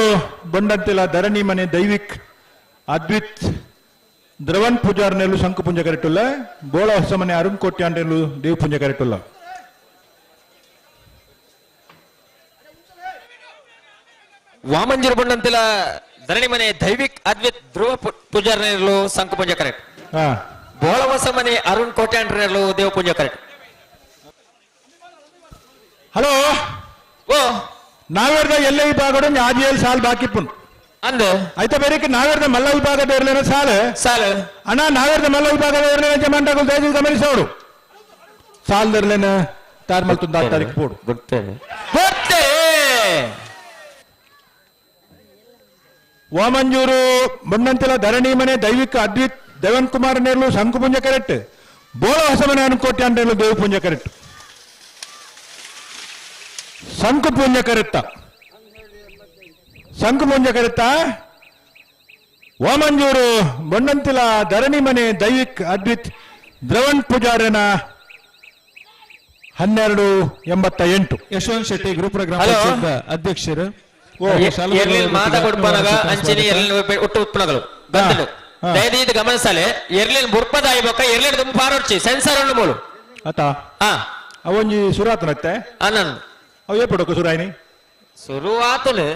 ಬೊಂಡಂತಿಲ ಧರಣಿ ಮನೆ ದೈವಿಕ್ ಅದ್ವಿತ್ ದ್ರವಣ್ ಪೂಜಾರ್ನೆಲ್ಲು ಶಂಕು ಪುಂಜ ಕರೆಟುಲ್ಲ, ಬೋಳ ಹೊಸ ಮನೆ ಅರುಣ್ ಕೋಟ್ಯಾಂಡೆಲ್ಲು ದೇವ್ ಪುಂಜ ಕರೆಟುಲ್ಲ. ವಾಮಂಜೂರು ಬೊಂಡಂತಿಲ ಧರಣಿ ಮನೆ ದೈವಿಕ್ ಅದ್ವಿತ್ ಧ್ರುವ ಪೂಜಾರ್ನೆಲ್ಲು ಶಂಕು ಪುಂಜ ಕರೆಕ್ಟ್, ಬೋಳ ಹೊಸ ಮನೆ ಅರುಣ್ ಕೋಟ್ಯಾಂಡ್ರೆಲ್ಲು ದೇವ್ ಪೂಜಾ ಕರೆಕ್ಟ್. ಹಲೋ ಓ ನಾವೇರ್ದ ಎಲ್ಲ ವಿಭಾಗಡು ಆಜಿಯಲ್ಲಿ ಸಾಲ್ ಬಾಕಿ ಪುನ್ ಅಂದು ಆಯ್ತಾ ಬೇರೆ ನಾವೇರ್ದ ಮಲ್ಲ ವಿಭಾಗದ ಇರಲೇನ ಸಾಲ ಸಾಲ ಅಣ್ಣ ನಾವೇರ್ದ ಮಲ್ಲ ವಿಭಾಗದ ಇರಲೇನ ಜಮಾಂಡಗಳು ದಯವಿಟ್ಟು ಗಮನಿಸೋಡು ಸಾಲದರ್ಲೇನ ತಾರ್ಮಲ್ ತುಂದ ತಾರೀಕು ಪೋಡು ಗೊತ್ತೇ ಗೊತ್ತೇ. ವಾಮಂಜೂರು ಬೊಂಡಂತಿಲ ಧರಣಿ ಮನೆ ದೈವಿಕ ಅದ್ವಿತ್ ದೇವನ್ ಕುಮಾರ್ ನೇರ್ಲು ಶಂಕುಪುಂಜ ಕರೆಕ್ಟ್, ಬೋಳ ಹೊಸಮನೆ ಅನುಕೋಟಿ ಅಂಡೇಲು ದೇವಪುಂಜ ಕರೆಕ್ಟ್. ಶಂಕುಪುಂಜ ಕರೆತ್ತ ಶಂಕುಪುಂಜ ಕರೆತ್ತ ವಾಮಂಜೂರು ಬೊಂಡಂತಿಲ ಧರಣಿ ಮನೆ ದೈವಿಕ್ ಅದ್ವಿತ್ ದ್ರವಣ್ ಪೂಜಾರನ 12:88. ಯಶವಂತ್ ಶೆಟ್ಟಿ ಗ್ರೂಪ್ ಗ್ರಾಮ ಅಧ್ಯಕ್ಷರು ಒಟ್ಟು ಉತ್ಪನ್ನಗಳು ಗಂದಲು ದಯದೀದ ಗಮನಿಸಲೆ ಎರ್ಲಿನ್ ಬುರ್ಪದ ಆಯ್ಬೊಕ್ಕ ಎರ್ಲಿನ್ ದುಂಬು ಪಾರೊಡ್ಚಿ ಸೆನ್ಸರ್ ಉಂಡು ಮೂಲು ಆತ ಅವೊಂಜಿ ಸುರಾತನತ್ತೆ ಆನಂದ್ ಅವು ಏಪಡೊಕ್ಕ ಸುರಾಯಿನಿ ಸುರು ಆತನು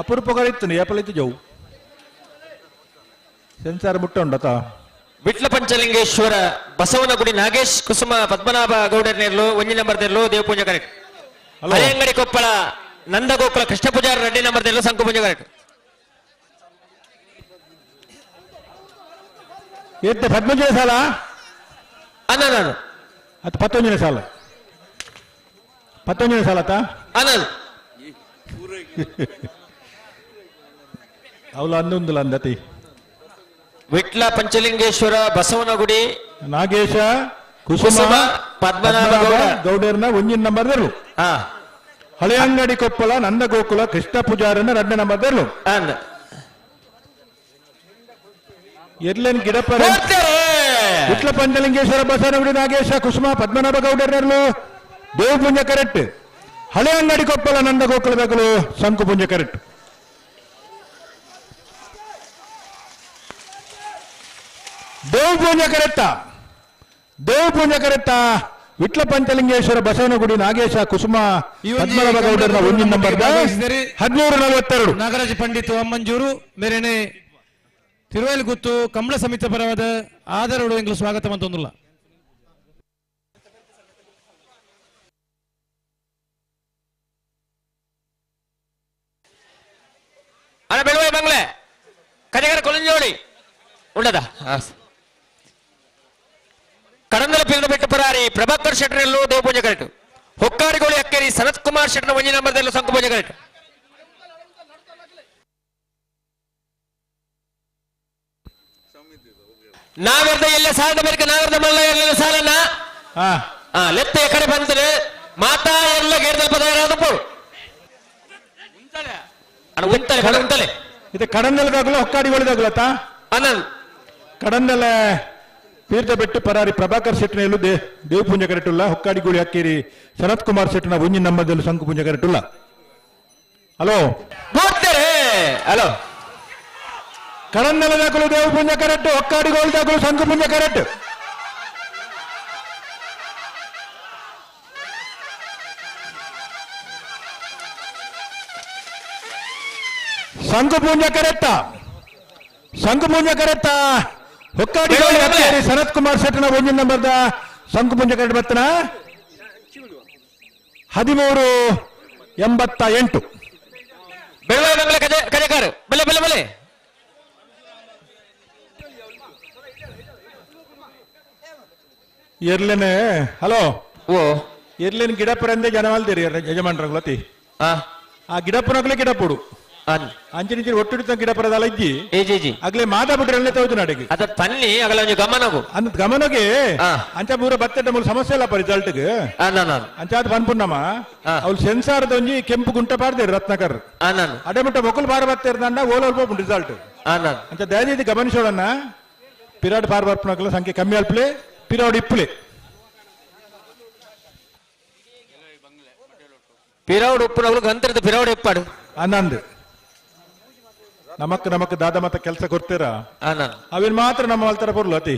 ಅಪರೂಪಕಾರ ಇತ್ತು ಏಪಲ ಇತ್ತು ಜವು ಸೆನ್ಸಾರ್ ಮುಟ್ಟ ಉಂಡತ. ವಿಟ್ಲ ಪಂಚಲಿಂಗೇಶ್ವರ ಬಸವನಗುಡಿ ನಾಗೇಶ್ ಕುಸುಮ ಪದ್ಮನಾಭ ಗೌಡರ್ ನೇರ್ಲು ಒಂಜಿ ನಂಬರ್ ದೇರ್ಲು ದೇವಪೂಜೆ ಕರೆಕ್ಟ್. ಹಳೆಯಂಗಡಿ ಕೊಪ್ಪಳ ನಂದಗೋಕುಲ ಕೃಷ್ಣ ಪೂಜಾರ ರೆಡ್ಡಿ ನಂಬರ್ ದೇರ್ಲು ಶಂಕು ಪೂಜೆ ಕರೆಕ್ಟ್. ಎತ್ತೆ ಪದ್ಮಂಜನೆ ಸಾಲ ಅನ್ನ ಅದು ಪತ್ತೊಂಜನೇ ಸಾಲ ಪತ್ತೊಂಜನೇ ಸಾಲ ಆತ ಅನಲ್ ಅವಳು ಅಂದೊಂದಿಲ್ಲ ಅಂದತಿ ವಿಟ್ಲ ಪಂಚಲಿಂಗೇಶ್ವರ ಬಸವನಗುಡಿ ನಾಗೇಶ ಕುಸುಮ ಪದ್ಮನಾಭ ಗೌಡರ್ನ ಒಂಜಿನ ನಂಬರ್ ದರ್ಲು ಹಳೆಯಂಗಡಿ ಕೊಪ್ಪಳ ನಂದ ಗೋಕುಲ ಕೃಷ್ಣ ಪೂಜಾರನ ಎರಡನೇ ನಂಬರ್ ದರ್ಲು ಎರ್ಲೇನ್ ಗಿಡಪರ ವಿಟ್ಲ ಪಂಚಲಿಂಗೇಶ್ವರ ಬಸವನಗುಡಿ ನಾಗೇಶ ಕುಸುಮ ಪದ್ಮನಾಭ ಗೌಡರ್ನರ್ಲು ದೇವಪುಂಜ ಕರೆಕ್ಟ್ ಹಳೆಯಂಗಡಿ ಕೊಪ್ಪಳ ನಂದ ಗೋಕುಲದಾಗಲು ಶಂಕುಪುಂಜ ಕರೆಕ್ಟ್ ದೇವಪೂಂಜ ಕರೆಕ್ಟ ದೇವಪೂಂಜ ಕರೆಕ್ಟ ವಿಟ್ಲ ಪಂಚಲಿಂಗೇಶ್ವರ ಬಸವನಗುಡಿ ನಾಗೇಶ ಕುಸುಮ ಪದ್ಮನಾಭ ಗೌಡರ್ನ ಒಂದಿನ ನಂಬರ್ 1342. ನಾಗರಾಜ ಪಂಡಿತ್ ಅಮ್ಮಂಜೂರು ಮೇರೆನೆ ತಿರುವೇಲುಗುತ್ತು ಕಂಬಳ ಸಮಿತಿ ಪರವಾದ ಆದರೋಡು ಎಂಗ್ಲು ಸ್ವಾಗತ ಮಂತೊಂದುಲ್ಲ. ಅಣ್ಣ ಬೆಳುವಾಯಿ ಬಂಗ್ಲೆ ಕಡೆಗರ ಕೊಲಂಜೋಳಿ ಉಂಡದ ಕಡಂದಲ ಪಿರಿದ ಬೆಟ್ಟ ಪರಾರಿ ಪ್ರಭಾಕರ್ ಶೆಟ್ಟರಲ್ಲೂ ದೇವಪೂಜೆ ಕರೆಕ್ಟ್ ಹೊಕ್ಕಾರಿಗೋಳಿ ಅಕ್ಕೇರಿ ಸನತ್ ಕುಮಾರ್ ಶೆಟ್ಟರ ಒಂಜಿನ ನಂಬರ್ದಲ್ಲೂ ಸಂಕು ಪೂಜೆ ಕರೆಕ್ಟ್. ನಾವೆರ್ದ ಎಲ್ಲ ಸಾಲದ ಬಳಿಕ ನಾವೆರ್ದ ಮಲ್ಲ ಎಲ್ಲ ಸಾಲನ ಲೆತ್ತ ಕಡೆ ಬಂದ್ರೆ ಮಾತಾ ಎಲ್ಲ ಗೇರ್ದಲ್ಪ ತಯಾರಾದ ಉಂತಲೆ ಕಡೆ ಉಂತಲೆ ಇದು ಕಡಂದಲದಾಗಲ ಹೊಕ್ಕಾಡಿಗೋಳಿದಾಗಲತ್ತ ಅನಂದ್ ಕಡಂದಲ ತೀರ್ಥ ಬೆಟ್ಟು ಪರಾರಿ ಪ್ರಭಾಕರ್ ಶೆಟ್ಟನೆಯಲ್ಲೂ ದೇವಪೂಂಜ ಕರೆಟುಲ್ಲ ಹೊಕ್ಕಾಡಿಗೋಳಿ ಅಕ್ಕೇರಿ ಶರತ್ ಕುಮಾರ್ ಶೆಟ್ಟನ ಒಂಜಿನ ನಂಬರ್ದಲ್ಲೂ ಶಂಕು ಪೂಂಜ ಕರೆಟುಲ್ಲ. ಹಲೋ ಹಲೋ ಕಡಂದಲ ದಾಖಲು ದೇವಪೂಂಜ ಕರೆಕ್ಟ್ ಹೊಕ್ಕಾಡಿಗೋಳಿ ದಾಖಲು ಶಂಕು ಪೂಂಜ ಕರೆಕ್ಟ್. ಶಂಕು ಪೂಂಜ ಕರೆಕ್ಟ ಶಂಕು ಪೂಂಜ ಕರೆಕ್ಟ ಹೊಕ್ಕಾಡಿಗೋಳಿ ಅಕ್ಕೇರಿ ಶರತ್ ಕುಮಾರ್ ಶೆಟ್ಟನ ಒಂಜಿನ ನಂಬರ್ದ ಶಂಕು ಪೂಂಜ ಕರೆಕ್ಟ್ ಬರ್ತನ 1388. ಬೆಳಗಾವಿ ಬಂಗ್ಲೆ ಕಜೆಕಾರು ಬೆಲೆ ಬೆಲೆ ಬೆಲೆ ಎರ್ಲೇನೆ ಹಲೋ ಓ ಎರ್ಲೇನ್ ಗಿಡಪುರಂದೆ ಜನವಾಲ್ದಿರಿ ಯಜಮಾನ್ರಂಗ್ಲತಿ ಆ ಗಿಡಪುರಗ್ಲೇ ಗಿಡಪುಡು ಅಂಚಿನ ಒಟ್ಟು ಗಿಡಪುರದಲ್ಲ ಇಜ್ಜಿ ಅಗ್ಲೇ ಮಾತಾ ಬಿಟ್ರೆ ತೌದು ನಾಡಿಗೆ ಅದ ತನ್ನಿ ಅಗಲ ಒಂಜಿ ಗಮನಗು ಅಂದ ಗಮನಗೆ ಅಂಚ ಪೂರ ಬತ್ತೆಟ ಮೂಲ ಸಮಸ್ಯೆ ಇಲ್ಲ ರಿಸಲ್ಟ್ ಅಂಚ ಅದು ಪನ್ಪುಣ್ಣಮ್ಮ ಅವ್ಳು ಸೆನ್ಸಾರ್ದ ಒಂಜಿ ಕೆಂಪು ಗುಂಟ ಪಾಡ್ದೇರು ರತ್ನಾಕರ್ ಅಡೆ ಮುಟ್ಟ ಮೊಕಲ್ ಬಾರ ಬತ್ತೇರ್ದಂಡ ಓಲೋಲ್ ಪೋಪುಂಡು ರಿಸಲ್ಟ್. ಅಂಚ ದಯದೀತಿ ಗಮನಿಸೋಡನ್ನ ಪಿರಾಡ್ ಪಾರ್ ಬರ್ಪುನಕಲ ಸಂಖ್ಯೆ ಕಮ್ಮಿ ಅಲ್ಪ್ಲೆ ಪಿರಾಡ್ ಇಪ್ಪುಲೆ ಪಿರೌಡ್ ಉಪ್ಪುನಗಳು ಗಂತ್ರದ ಪಿರೌಡ್ ಇಪ್ಪಾಡು ಆನಂದ್ ನಮಕ್ ನಮಕ್ ದಾದ ಮತ್ತ ಕೆಲಸ ಕೊಡ್ತೀರಾ ಅವೇನ್ ಮಾತ್ರ ನಮ್ಮ ಮಲ್ತರ ಪೊರ್ಲು ಅತಿ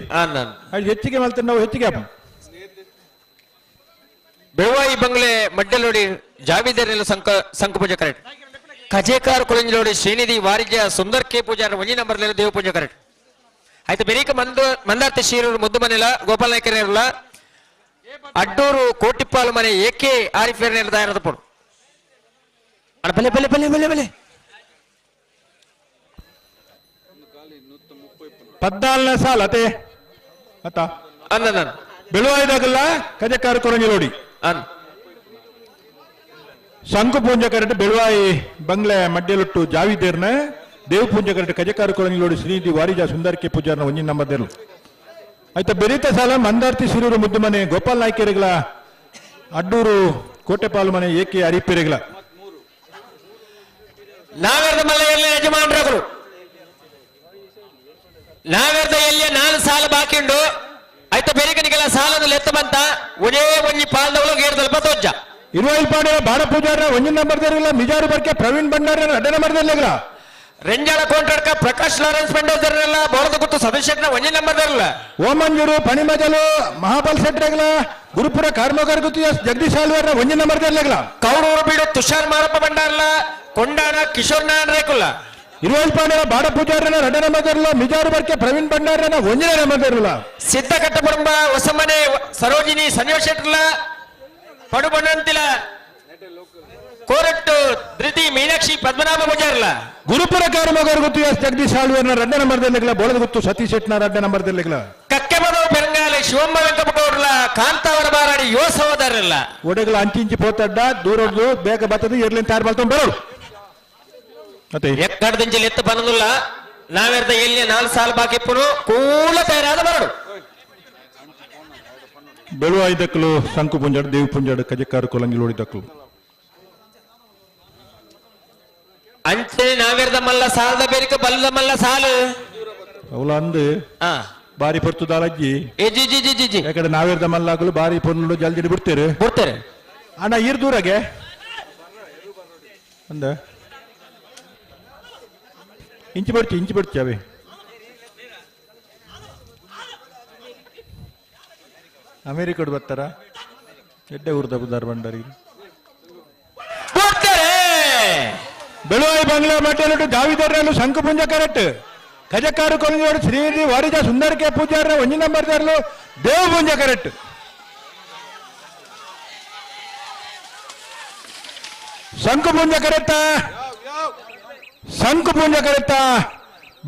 ಹೆಚ್ಚಿಗೆ ಮಲ್ತಾರೆ ನಾವು ಹೆಚ್ಚಿಗೆ ಅಪ್ಪ. ಬೆಳವಾಯಿ ಬಂಗ್ಲೆ ಮಡ್ಡಲೋಡಿ ಜಾವಿದರ್ನೆಲ್ಲ ಸಂಕ ಸಂಕ ಪೂಜೆ ಕರೆಕ್ಟ್ ಕಜೇಕಾರ ಕೊಳಂಜಲೋಡಿ ಶ್ರೀನಿಧಿ ವಾರಿಜ್ಯ ಸುಂದರ್ ಕೆ ಪೂಜಾರ ಒಂಜಿ ನಂಬರ್ ದೇವ ಪೂಜೆ ಕರೆಕ್ಟ್ ಆಯ್ತು. ಬೆರೀಕ ಮಂದಾರ್ತಿ ಶೀರೂರು ಮುದ್ದು ಮನೆಲ ಗೋಪಾಲ ನಾಯ್ಕರಲ್ಲ ಅಡ್ಡೂರು ಕೋಟಿಪ್ಪಾಲು ಮನೆ ಎ ಕೆ ಆರಿಫೇರ್ನೆಲ್ಲ ತಯಾರದ ಪೋಡು ಅಣ್ಣ ಬಲೆ ಬಲೆ ಬಲೆ ಬಲೆ ಬಲೆ 14ನೇ ಸಾಲ ಅತೆ ಅತ್ತ ಅನ್ನ ಬೆಳುವಾಯ್ದಾಗಲ್ಲ ಕಜಕಾರ ಕೊರಂಜಲೋಡಿ ಶಂಕು ಪೂಂಜ ಕರೆಟ್ ಬೆಳುವಾಯಿ ಬಂಗ್ಲೆ ಮಡ್ಯಲೊಟ್ಟು ಜಾವಿದೇರ್ನ ದೇವ ಪೂಂಜ ಕರೆಟ್ ಕಜಕಾರ ಕೊರಂಜಲೋಡಿ ಶ್ರೀನಿಧಿ ವಾರಿಜ ಸುಂದರಕ್ಕೆ ಪೂಜಾರ್ನ ಒಂಜಿನ ನಂಬರ್ದೇರ್ಲು ಆಯ್ತಾ. ಬೆರೀತ ಸಾಲ ಮಂದಾರ್ತಿ ಸಿರೂರು ಮುದ್ದು ಮನೆ ಗೋಪಾಲ್ ನಾಯ್ಕೆರೆಗಳ ಅಡ್ಡೂರು ಕೋಟೆಪಾಲು ಮನೆ ಏಕೆ ಅರಿಪೆರೆಗಳ ನಾವೆರ್ದ ಮಲ್ಲ ಯಜಮಾನರವರು ನಾವೆರ್ದ ಎಲ್ಲಿಯ 4 ಸಾಲ ಬಾಕಿ ಉಂಡು ಆಯ್ತಾ. ಬೆರಿಕನಿಗೆಲ್ಲ ಸಾಲನ್ನು ಲೆತ್ತ ಬಂತ ಒಂದೇ ಒಂಜಿ ಪಾಲ್ದವಳು ಗೇರ್ದಲ್ಪ ತೋಜ್ಜ ಇರುವೈಲ್ ಪಾಡ ಬಾಡ ಪೂಜಾರ ಒಂಜಿನ ನಂಬರ್ ದೇರಿಲ್ಲ ಮಿಜಾರು ಬರ್ಕೆ ಪ್ರವೀಣ್ ಭಂಡಾರ ಅಡ್ಡ ನಂಬರ್ ದೇರ್ಲಿಲ್ಲ ರೆಂಜಾಳ ಕೋಂಟಡ್ಕ ಪ್ರಕಾಶ್ ಲಾರೆನ್ಸ್ ಮೆಂಡೋಜರ್ನೆಲ್ಲ ಬೋಳದ ಗುತ್ತು ಸದಸ್ಯನ ಒಂಜಿನ ನಂಬರ್ ದೇರಲ್ಲ ಓಮಂಜೂರು ಪಣಿಮಜಲು ಮಹಾಬಲ್ ಶೆಟ್ಟರೆಗಳ ಗುರುಪುರ ಕಾರ್ಮಗಾರ ಗುತ್ತು ಜಗದೀಶ್ ಆಳ್ವಾರ ಒಂಜಿನ ನಂಬರ್ ದೇರ್ಲಿಲ್ಲ ಕೌಡೂರು ಬೀಡು ತುಷಾರ್ ಮಾರಪ್ಪ ಭಂಡಾರ್ಲ ಕೊಂಡಾಣ ಕಿಶೋರ್ ನಾರಾಯಣ ರೇಕುಲ್ಲ ಇರುವೈಲ್ ಪಾಂಡ್ಯರ ಬಾಡ ಪೂಜಾರನ ರಡ್ಡ ನಂಬರ್ ದೇರಲ್ಲ ಮಿಜಾರು ಬರ್ಕೆ ಪ್ರವೀಣ್ ಭಂಡಾರನ ಒಂಜಿನ ನಂಬರ್ ದೇರಲ್ಲ ಸಿದ್ದಕಟ್ಟ ಕುಟುಂಬ ಹೊಸಮನೆ ಸರೋಜಿನಿ ಸಂಜೀವ ಶೆಟ್ಟರ್ಲ ಪಡುಬಣ್ಣಂತಿಲ ಕೋರಟ್ಟು ಧೃತಿ ಮೀನಾಕ್ಷಿ ಪದ್ಮನಾಭ ಪೂಜಾರ್ಲ ಗುರುಪುರ ಕಾರಮಗರು ಗೊತ್ತು ಎಸ್ ಜಗದೀಶ್ ಆಳ್ವೇರ್ನ ರಡ್ಡ ನಂಬರ್ ದೆರ್ಲೆಗ್ಲ ಬೋಳದ ಗೊತ್ತು ಸತೀಶ್ ಶೆಟ್ನ ರಡ್ಡ ನಂಬರ್ ದೆರ್ಲೆಗ್ಲ ಕಕ್ಕೆಬದವು ಪೆರಂಗಾಲೆ ಶಿವಮ್ಮ ವೆಂಕಪ್ಪಗೌಡ್ರಲ ಕಾಂತಾವರ ಬಾರಾಡಿ ಯುವ ಸಹೋದರಲ್ಲ ಒಡೆಗಳ ಅಂಚಿಂಚಿ ಪೋತಡ್ಡ ದೂರದ್ದು ಬೇಗ ಬರ್ತದೆ ಎರ್ಲಿನ ತಯಾರು ಮಾಡ್ಕೊಂಡು ಬರೋರು ಮತ್ತೆ ಎಕ್ಕಡದಿಂಚಲಿ ಎತ್ತು ಬನ್ನದುಲ್ಲ ನಾವೆರ್ದ ಎಲ್ಲಿ 4 ಸಾಲ ಬಾಕಿ ಇಪ್ಪನು ಕೂಲ ತಯಾರಾದ ಬರಡು ಬೆಳುವಾಯಿ ದಕ್ಕಲು ಶಂಕು ಪುಂಜಾಡು ದೇವಿ ಪುಂಜಾಡು ಕಜಕ್ಕಾರು ಕೊಲಂಗಿ ಲೋಡಿ ದಕ್ಕಲು ಅಂಚೆ ನಾವೆರ್ದ ಮಲ್ಲ ಸಾಲದ ಬೇರಿಕ ಬಲ್ಲದ ಮಲ್ಲ ಸಾಲು ಅವಲ ಅಂದು ಬಾರಿ ಪೊರ್ತು ದಾಲಜ್ಜಿ ಜಿ ಜಿ ಜಿ ಜಿ ಜಿ ಯಾಕಂದ್ರೆ ನಾವೆರ್ದ ಮಲ್ಲಾಗಲು ಬಾರಿ ಪೊರ್ಲು ಜಲ್ದಿ ಬಿಡ್ತೇವೆ ಬಿಡ್ತೇವೆ ಅಣ್ಣ ಈರ್ ದೂರಗೆ ಅಂದ ಇಂಚು ಬರ್ತಿ ಇಂಚು ಬರ್ತಿ ಅವೇ ಅಮೇರಿಕಡ್ ಬರ್ತಾರ ಎಡ್ಡೆ ಊರ್ದ ಬುದಾರ್ ಬಂಡಾರಿ ಬೆಳುವಾಯಿ ಬಂಗ್ಲಾ ಮಠ ಜಾವಿದಾರರು ಶಂಕುಪುಂಜ ಕರೆಕ್ಟ್ ಕಜಕ್ಕಾರು ಕೊಲಂಜೋಡು ಶ್ರೀ ವಾರಿಜ ಸುಂದರಕೆ ಪೂಜಾರ ಒಂಜಿ ನಂಬರ್ ದಾರಲು ದೇವಪುಂಜ ಕರೆಕ್ಟ್ ಶಂಕುಪುಂಜ ಕರೆಕ್ಟ ಶಂಕುಪುಂಜ ಕರೆಕ್ಟ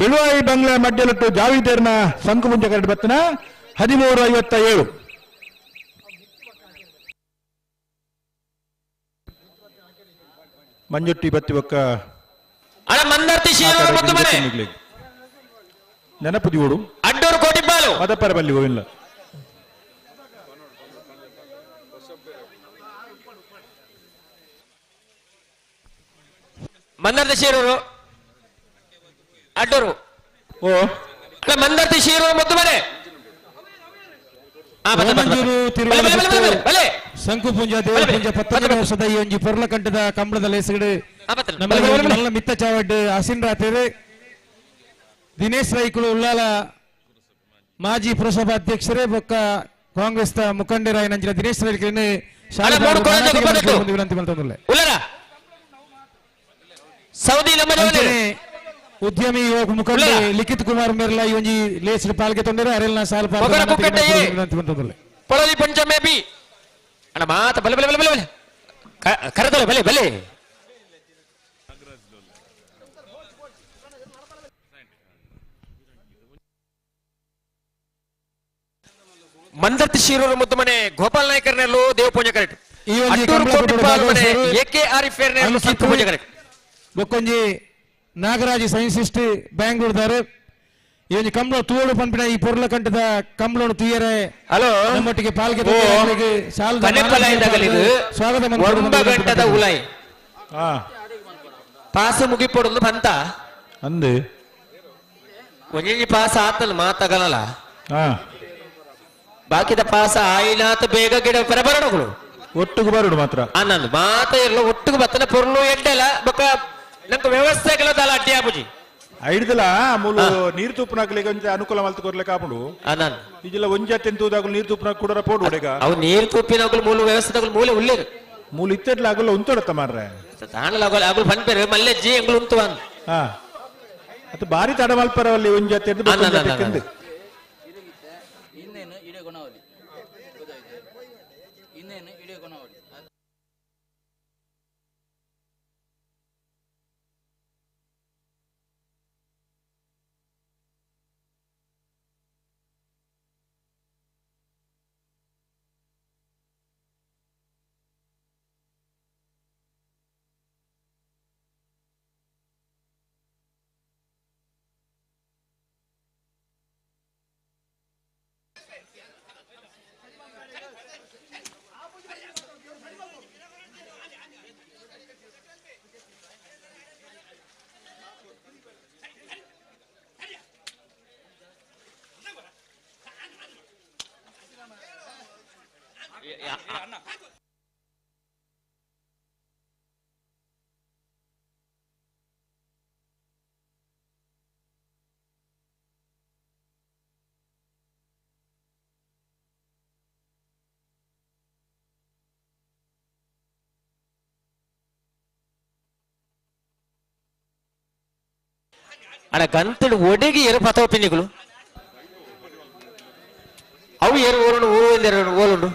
ಬೆಳುವಾಯಿ ಬಂಗ್ಲಾ ಮಡ್ಯಲೊಟ್ಟು ಜಾವಿದೇರ್ನ ಶಂಕುಪುಂಜ ಕರೆಕ್ಟ್ ಬತ್ತನ 13:57. ಮಂಜುಟ್ಟಿ ಬತ್ತಿ ಒಕ್ಕ ನೆನಪು ದಿವಡು ಅಡ್ಡೂರು ಕೋಟಿಪಾಲು ಮದಪ್ಪರ ಬಲ್ಲಿ ಗೋವಿಲ್ಲ ಮಂದರ್ತಿ ಶೀರೂರು ಅಡ್ಡೂರು ಓ ಅಲ್ಲ ಮಂದರ್ತಿ ಶೀರೂರು ಮುದ್ದು ಮನೆ ಶಂಕುಪುಂಜ ದೇವಪುಂಜ 19 ವರ್ಷದ ಈ ಒಂಜಿ ಪೊರ್ಲಕಂಠದ ಕಂಬಳದ ಲೇಸುಗಡೆ ನಮ್ಮ ಮಿತ್ತ ಚಾವಡ್ಡು ಹಸಿನ್ ರಾತ್ರಿ ದಿನೇಶ್ ರೈಕುಲು ಉಳ್ಳಾಲ ಮಾಜಿ ಪುರಸಭಾಧ್ಯಕ್ಷರೇ ಬೊಕ್ಕ ಕಾಂಗ್ರೆಸ್ ಮುಖಂಡರಾಯ ನಂಚಿನ ದಿನೇಶ್ ರೈಕುಲಿನ ವಿನಂತಿ ಮಲ್ತೊಂದುಲ್ಲೆ ಉದ್ಯಮಿ ಯುವಕ ಮುಖಂಡ ಲಿಖಿತ್ ಕುಮಾರ್ ಮೇರ್ಲ ಈ ಒಂಜಿ ಲೇಸ್ ಪಾಲ್ಗೆ ತೊಂದರೆ ಅರೆಲ್ನ ಸಾಲ್ ವಿನಂತಿ ಮಲ್ತೊಂದುಲ್ಲೆ ಪೊಳಲಿ ಪಂಚಮೆ ಬಿ ಅಣ್ಣ ಮಾತ ಬಲೆ ಬಲೆ ಬಲೆ ಬಲೆ ಬಲೆ ಕರೆದಲೆ ಬಲೆ ಬಲೆ ಮಂದರ್ತಿ ಶಿರೂರು ಮುದ್ದು ಮನೆ ಗೋಪಾಲ್ ನಾಯ್ಕರ್ನೆಲ್ಲೂ ದೇವ ಪೂಜೆ ಕರೆಕ್ಟ್ ಎ ಕೆ ಆರಿಫ್ ಪೂಜೆ ಕರೆಕ್ಟ್ ಬೊಕ್ಕೊಂಜಿ ನಾಗರಾಜ್ ಸೈನ್ಸಿಸ್ಟ್ ಬ್ಯಾಂಗ್ಳೂರ್ದಾರು ಈ ಒಂಜಿ ಕಂಬಳ ತೂಡು ಪನ್ಪಿನ ಈ ಪೊರ್ಲಕಂಠದ ಕಂಬಳನ್ನು ತುಯ್ಯರೆ ಹಲೋ ನಮ್ಮೊಟ್ಟಿಗೆ ಪಾಲ್ಗೆ ಸ್ವಾಗತ ಗಂಟದ ಉಲಾಯಿ ಪಾಸ ಮುಗಿಪೊಡೊಂದು ಪಂತ ಅಂದು ಒಂಜೊಂಜಿ ಪಾಸ ಆತಲ್ ಮಾತಾಗಲ್ಲ ಬಾಕಿದ ಪಾಸ ಆಯಿನಾತ ಬೇಗ ಗಿಡ ಪರ ಬರಡುಗಳು ಒಟ್ಟಿಗೆ ಬರಡು ಮಾತ್ರ ಅನ್ನಂದು ಮಾತ ಇರಲ್ಲ ಒಟ್ಟಿಗೆ ಬತ್ತನ ಪೊರ್ಲು ಎಡ್ಡೆಲ್ಲ ಬೊಕ್ಕ ನಂಗೆ ವ್ಯವಸ್ಥೆ ದಾಲ ಅಡ್ಡಿ ಆಪುಜಿ ಐಡ್ದಲ ಮೂಲು ನೀರು ತುಪ್ಪನಾಗ್ಲಿಕ್ಕೆ ಒಂಜಿ ಅನುಕೂಲ ಮಲ್ತು ಕೊರ್ಲಿಕ್ಕೆ ಆಪುಂಡು ಈಜಿಲ್ಲ ಒಂಜಿ ಅತ್ಯಂತ ನೀರು ತುಪ್ಪನ ಕೂಡ ಪೋಡು ಒಡೆಗ ಅವು ನೀರು ತುಪ್ಪಿನಾಗಲು ಮೂಲ ವ್ಯವಸ್ಥೆ ಮೂಲೆ ಉಳ್ಳೇರು ಮೂಲ ಇತ್ತೆಡ್ಲ ಆಗಲ್ಲ ಉಂತೊಡತ್ತ ಮಾರ್ರೆ ತಾಣಲ ಆಗಲ್ಲ ಆಗಲು ಪನ್ಪೇರು ಮಲ್ಲೆ ಜಿ ಎಂಗ್ಲು ಉಂತು ಅಂದ್ ಅದು ಬಾರಿ ತಡ ಮಲ್ಪರವಲ್ಲಿ ಒಂಜಿ ಅತ್ಯಂತ ಅಣ್ಣ ಗಂತಡು ಒಡಗಿ ಎರು ಪತವ ಪಿನ್ನಿಗಳು ಅವು ಎರು ಓಲುಂಡು ಓ ಓಲುಂಡು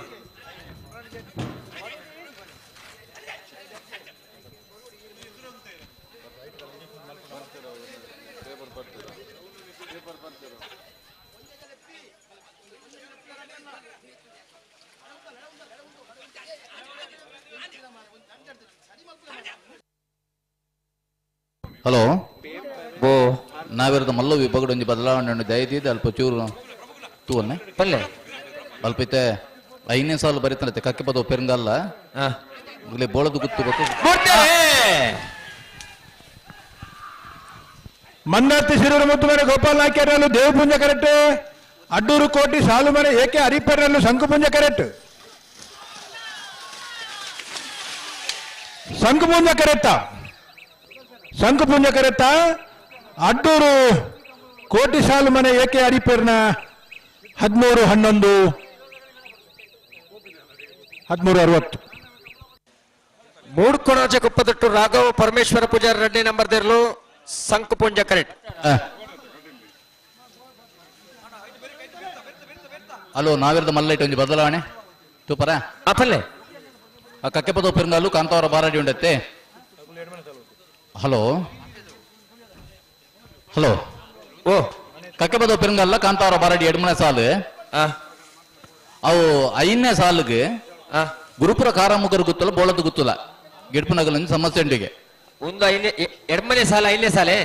ಹಲೋ ಬೋ ನಾವಿರದ ಮಲ್ಲ ವಿಭಾಗದ ಒಂಜಿ ಬದಲಾವಣೆ ದಯದೀದ ಅಲ್ಪ ಚೂರು ತೂವನ್ನೆ ಪಲ್ಲೆ ಅಲ್ಪ ಇತ್ತೆ 5ನೇ ಸಾಲು ಬರೀತಾನತ್ತೆ ಕಕ್ಕೆ ಪದ ಪೆರಂಗಲ್ಲ ಮೊದಲೇ ಬೋಳದು ಗುತ್ತು ಗೊತ್ತು. ಮಂದಾರ್ತಿ ಶಿರೂರು ಮುತ್ತುಮನೆ ಗೋಪಾಲ್ ನಾಯ್ಕರಲ್ಲೂ ದೇವಪುಂಜ ಕರೆಕ್ಟ್. ಅಡ್ಡೂರು ಕೋಟಿ ಸಾಲುಮನೆ ಏಕೆ ಹರಿಪರಲ್ಲೂ ಶಂಕುಪುಂಜ ಕರೆಕ್ಟ್. ಶಂಕುಪುಂಜ ಕರೆಕ್ಟ ಶಂಕುಪುಂಜ ಕರೆಕ್ಟ. ಅಡ್ಡೂರು ಕೋಟಿ ಸಾಲುಮನೆ ಏಕೆ ಹರಿಪರ್ನ 13 11 13 60. ಮೂಡ್ಕೊಣಾಜ ಕುಪ್ಪದಟ್ಟು ರಾಘವ ಪರಮೇಶ್ವರ ಪೂಜಾರಿ ರೆಡ್ಡಿ ನಂಬರ್ ದೇರ್ಲು ಸಂಕುಪುಂಜ ಕರೆಕ್ಟ್. ಹಲೋ ನಾವಿರದ ಮಲ್ಲೈಟ್ ಒಂಜಿ ಬದಲಾವಣೆ ತೂಪರ ಅಪಲ್ಲೆ ಆ ಕಕ್ಕೆಪದ ಪೆರಂಗಾಲು ಕಾಂತಾವರ ಬಾರಾಡಿ ಉಂಡತ್ತೆ. ಹಲೋ ಹಲೋ ಓ ಕಕ್ಕೆಪದ ಪೆರಂಗಲ್ಲ ಕಾಂತಾವರ ಬಾರಾಡಿ ಎಡ್ಮನೆ ಸಾಲು ಅವು 5ನೇ ಸಾಲಿಗೆ ಗುರುಪುರ ಕಾರಾಮುಗರು ಗೊತ್ತಲ್ಲ ಬೋಳದ್ದು ಗೊತ್ತಲ್ಲ ಗಿಡ್ಪನಗಲ ಸಮಸ್ಯೆ ಉಂಡಿಗೆ ಒಂದು ಐದನೇ ಎಡ್ಮನೆ ಸಾಲ 5ನೇ ಸಾಲೆ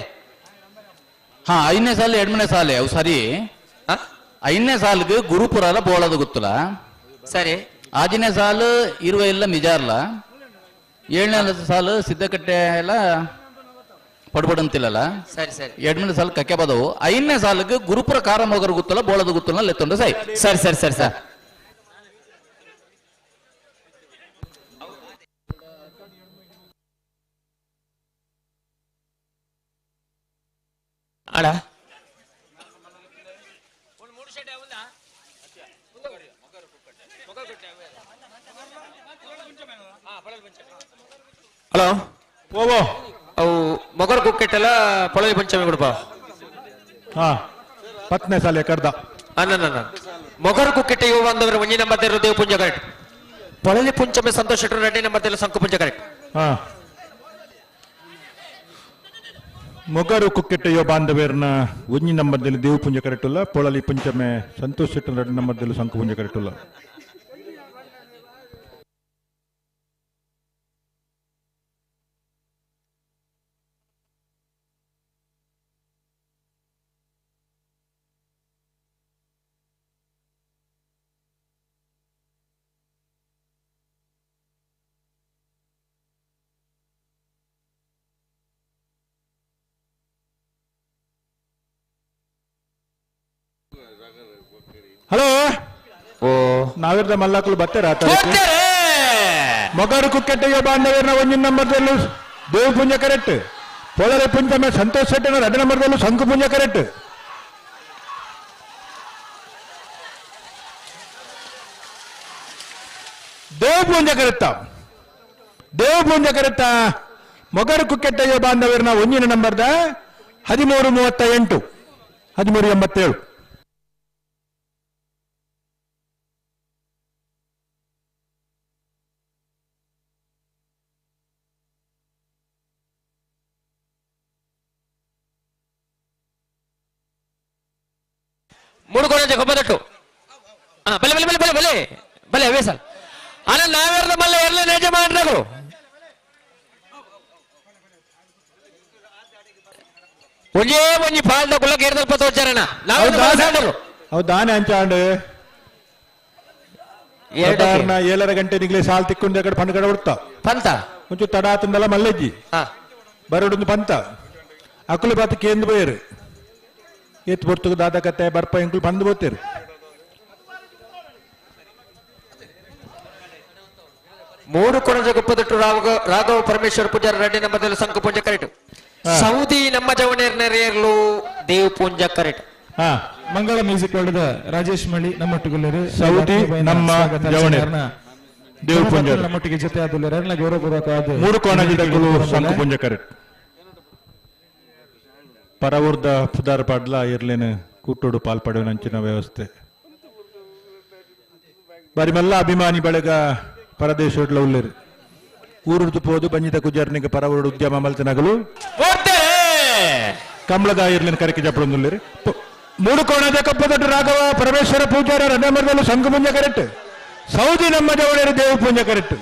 ಹಾ 5ನೇ ಸಾಲ ಎಡ್ಮನೆ ಸಾಲೆ ಅವು ಸರಿ. 5ನೇ ಸಾಲಿಗೆ ಗುರುಪುರ ಬೋಳದು ಗೊತ್ತಲ್ಲ ಸರಿ. 6ನೇ ಸಾಲು ಇರುವ ಇಲ್ಲ ಮಿಜಾರ್ಲ. 7ನೇ ಸಾಲು ಸಿದ್ದಕಟ್ಟೆ ಎಲ್ಲ ಪಡ್ಬಡಂತಿಲ್ಲಲ್ಲ ಸರಿ ಸರಿ. 8ನೇ ಸಾಲು ಕಕ್ಕೆ ಬದವು. 5ನೇ ಸಾಲಿಗೆ ಗುರುಪುರ ಕಾರಾಮೊಗರು ಗೊತ್ತಲ್ಲ ಬೋಳದು ಗೊತ್ತಲ್ಲ ಲೆತ್ತೊಂಡು ಸೈ ಸರಿ ಸರಿ ಸರಿ ಸರ್. ಅಡ ಹಲೋ ಓವೋ ಅವು ಮೊಗರ್ ಕುಕ್ಕೆಟ್ಟೆಲ್ಲ ಪೊಳಲಿ ಪಂಚಮಿ ಕೊಡಪ್ಪ. ಹಾ 10ನೇ ಸಾಲೆ ಕರ್ದ ಅನ್ನ ಮೊಗರ್ ಕುಕ್ಕೆಟ್ಟೆ ಯುವ ಬಂದವರು ಒಂಜಿ ನಂಬರ್ ದೇವರು ದೇವಪುಂಜ ಕರೆಕ್ಟ್. ಪೊಳಲಿ ಪಂಚಮಿ ಸಂತೋಷ್ ಶೆಟ್ಟರು ರೆಡ್ಡಿ ನಂಬರ್ ದೇವರು ಸಂಕುಪುಂಜ ಕರೆಕ್ಟ್. ಹಾ ಮೊಗರು ಕುಕ್ಕೆಟ್ಟೆಯೋ ಬಾಂಧವ್ಯರ್ನ ಒಂಜಿ ನಂಬರ್ದಲ್ಲಿ ದೇವಪುಂಜ ಕರೆಕ್ಟುಲ್ಲ. ಪೊಳಲಿ ಪಂಚಮೆ ಸಂತೋಷ್ ಶೆಟ್ಟರ್ ರೆಡ್ಡಿ ನಂಬರ್ದಲ್ಲಿ ಸಂಕುಪುಂಜ ಕರೆಕ್ಟುಲ್ಲ. ಹಲೋ ಓ ನಾವಿರ್ದ ಮಲ್ಲಾಕುಲು ಬತ್ತೆರ ಮೊಗರು ಕುಕ್ಕೆಟ್ಟೆಯ ಬಾಂಧವ್ಯರ್ನ ಒಂಜಿನ ನಂಬರ್ದಲ್ಲೂ ದೇವಪುಂಜ ಕರೆಕ್ಟ್. ಪೊಳಲೆ ಪಂಚಮೆ ಸಂತೋಷ್ ಶೆಟ್ಟನ 2 ನಂಬರ್ದಲ್ಲೂ ಶಂಕುಪುಂಜ ಕರೆಕ್ಟ್. ದೇವಪುಂಜ ಕರೆಕ್ಟ ದೇವಪುಂಜ ಕರೆಕ್ಟ. ಮೊಗರು ಕುಕ್ಕೆಟ್ಟೆಯ ಬಾಂಧವ್ಯರ್ನ ಒಂಜಿನ ನಂಬರ್ದ 13 38 13 87. ಮೂರು ಕೋಣೆ ಕೊಬ್ಬದಟ್ಟು ಬಲೆ ಬಲೆ ಬಲೆ ಬಲೆ ಬಲೆ ಬಲೆ ಅವೇ ಸರ್ ಅಲ್ಲ ನಾವೇರ್ದ ಮಲ್ಲ ಎರ್ಲೆ ನೇಜ ಮಾಡ್ರಗಳು ಒಂಜೇ ಒಂಜಿ ಪಾಲ್ದ ಕುಲ್ಲಕ್ಕೆ ಏರ್ದಲ್ಪ ತೋಚಾರಣ ನಾವು ಹೌದಾನೆ ಅಂಚಾಂಡು 7:30 ಗಂಟೆ ನಿಗ್ಲಿ ಸಾಲ್ ತಿಕ್ಕೊಂಡು ಕಡೆ ಪಂಡ ಕಡೆ ಹೊಡ್ತಾ ಪಂತ ಒಂಚೂರು ತಡ ಆತಂದಲ್ಲ ಮಲ್ಲೆಜ್ಜಿ ಬರೋಡೊಂದು ಪಂತ ಅಕುಲು ಬಾತ ಕೇಂದ್ರ ಬೋಯರು ಏತ್ ಬರ್ತುಗು ದಾದ ಕತೆ ಬರ್ಪ ಎಂಕುಲು ಬಂದು ಬೋತೇರು. ಮೂರು ಕೊಣಜ ಗುಪ್ಪದಟ್ಟು ರಾಘವ ಪರಮೇಶ್ವರ ಪೂಜಾರ ರೆಡ್ಡಿ ನಮ್ಮ ಸಂಕು ಪೂಂಜ ಕರೆಕ್ಟ್. ಸೌದಿ ನಮ್ಮ ಜವನೇರ್ ನೆರೆಯರ್ಲು ದೇವ್ ಪೂಂಜ ಕರೆಕ್ಟ್. ಮಂಗಳ ಮ್ಯೂಸಿಕ್ ವರ್ಲ್ಡ್ ರಾಜೇಶ್ ಮಳ್ಳಿ ನಮ್ಮೊಟ್ಟಿಗುಲ್ಲರು ಸೌದಿ ನಮ್ಮ ಜವನೇರ್ ದೇವ್ ಪೂಂಜ ನಮ್ಮೊಟ್ಟಿಗೆ ಜೊತೆ ಆದುಲ್ಲರು ಗೌರವಪೂರ್ವಕವಾದ ಮೂರು ಕೋಣಜಿದಕ್ಕೂ ಸಂಕು ಪೂಂಜ ಕರೆಕ್ಟ್. ಪರವೂರ್ದ ಪುದಾರ್ ಪಾಡ್ಲ ಇರ್ಲೇನು ಕೂಟೋಡು ಪಾಲ್ಪಡುವ ವ್ಯವಸ್ಥೆ ಬಾರಿ ಮಲ್ಲ ಅಭಿಮಾನಿ ಬಳಗ ಪರದೇಶೋಡ್ಲ ಉಲ್ಲೇರು ಊರುರ್ದು ಪೋದು ಬಂಜಿತ ಕುಜಾರ್ನಿಗೆ ಪರವೂರು ಉದ್ಯಮ ಮಲ್ತನಗಲು ಕಮಲದ ಇರ್ಲೇನು ಕರಕೆ ಜಪ್ಪಡೊಂದುಲ್ಲೇರು. ಮೂಡು ಕೋಣದ ಕಪ್ಪದೊಡ್ಡ ರಾಘವ ಪರಮೇಶ್ವರ ಪೂಜಾರ ರನ್ನಮರದಲ್ಲೂ ಸಂಘ ಕರೆಕ್ಟ್. ಸೌದಿ ನಮ್ಮ ಜವಳೇರು ದೇವ ಪೂಂಜ ಕರೆಕ್ಟ್.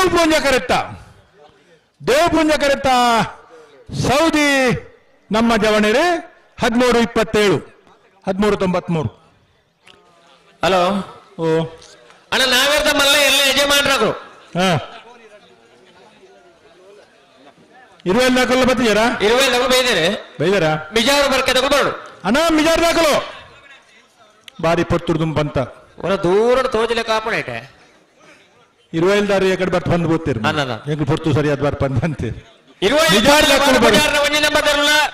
ದೇವಪುಂಜ ಕರೆತ್ತ ದೇವಪುಂಜ ಕರೆತ್ತ ಸೌದಿ ನಮ್ಮ ಜವಣೇರಿ 13-27 13-93. ಹಲೋ ಓ ಅಣ್ಣ ನಾವೇರ್ದ ಮಲ್ಲ ಎಲ್ಲ ಯಜಮಾನರಾಗರು. ಇರುವೆಲ್ ದಾಖಲು ಬತ್ತಿದ್ದೀರಾ? ಇರುವೆಲ್ ದಾಖಲು ಬೈದಾರೆ ಬೈದಾರ ಮಿಜಾರು ಬರ್ಕೆ ತಗೊಳ್ಬಾರ್ದು ಅಣ್ಣ ಮಿಜಾರು ದಾಖಲು ಬಾರಿ ಪೊರ್ತುರ್ದು ಬಂತ ಒರ ದೂರ ತೋಜಲೆ ಕಾಪಣ ಇಟ್ಟೆ ಇರುವೆಲ್ದಾರು ಎಕಡೆ ಬರ್ತ ಬಂದು ಬೋತೀರಿ ಹೆಂಗ್ ಪೊರ್ತು ಸರಿಯಾದ ಬಾರ್ ಬಂದ್ ಅಂತೀರಿ.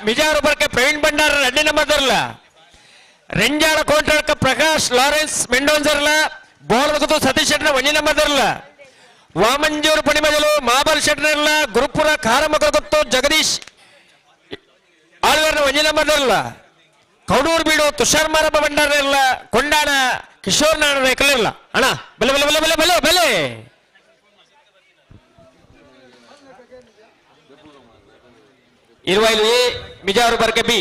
ಮಿಜಾರು ಬರ್ಕೆ ಪ್ರವೀಣ್ ಭಂಡಾರ 2 ನಂಬರ್ ದರ್ಲ ರೆಂಜಾಳ ಕೋಂಟ್ರಾಕ ಪ್ರಕಾಶ್ ಲಾರೆನ್ಸ್ ಮೆಂಡೋನ್ಸರ್ಲ ಬೋಳದಗುತ್ತು ಸತೀಶ್ ಶೆಟ್ಟರ್ 1 ನಂಬರ್ ದರ್ಲ ವಾಮಂಜೂರು ಪಣಿಮಜಲು ಮಾಬಲ್ ಶೆಟ್ಟರ್ಲ ಗುರುಪುರ ಖಾರಮಗತ್ತು ಜಗದೀಶ್ ಆಳ್ವಾರ್ನ 1 ನಂಬರ್ ದರ್ಲ ಕೌಡೂರು ಬೀಡು ತುಷಾರ್ ಮಾರಪ್ಪ ಭಂಡಾರ ಇರಲ್ಲ ಕೊಂಡಾಣ ಕಿಶೋರ್ ನಾರಾಯಣ ಇರಲ್ಲ ಅಣ್ಣ ಬಲೆ ಬಲೆ ಬಲೆ ಬಲೆ ಬಲೆ ಬಲೆ ಇರುವೈಲು ಎ ಮಿಜಾರು ಬರ್ಕೆ ಬಿ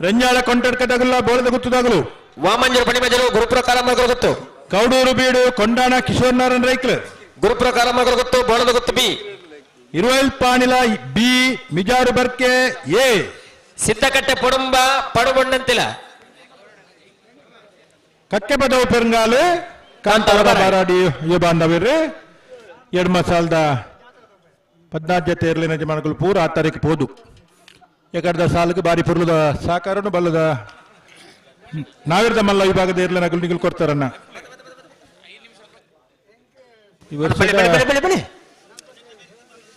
ರಂಜಾಳ ಕೊಂಟಡ್ಕ ತಗಲ್ಲ ಬೋಳದ ಗುತ್ತುದಾಗಲು ವಾಮಂಜೂರು ಪಣಿಮಜಲು ಗುರುಪುರ ಖಾರಮಗರು ಗೊತ್ತು ಕೌಡೂರು ಬೀಡು ಕೊಂಡಾಣ ಕಿಶೋರ್ ನಾರಾಯಣ ರೈಕ್ಲು ಗುರುಪುರ ಖಾರಮಗರು ಗೊತ್ತು ಬೋಳದ ಗೊತ್ತು ಬಿ ಇರುವೈಲ್ ಪಾಣಿಲ ಬಿ ಮಿಜಾರು ಬರ್ಕೆ ಎ ಸಿದ್ದಕಟ್ಟೆ ಪೊಡುಂಬ ಪಡುಬೊಂಡಂತಿಲ ಕಕ್ಕೆ ಪದವು ಪೆರಂಗಾಲು ಕಾಂತಾರ ಬಾರಾಡಿ ಯುವ ಬಾಂಧವ್ಯರು ಎಡ್ಮ ಸಾಲದ 14 ಜೊತೆ ಇರಲಿನ ಜಮಾನಗಳು ಪೂರ ಆ ತಾರೀಕು ಪೋದು ಎಕಡ್ದ ಸಾಲಕ್ಕೆ ಬಾರಿ ಪುರ್ಲದ ಸಾಕಾರನು ಬಲ್ಲದ ನಾವಿರ್ದ ಮಲ್ಲ ವಿಭಾಗದ ಇರ್ಲಿನ ನಿಗಲ್ ಕೊಡ್ತಾರನ್ನ ಈ ವರ್ಷದ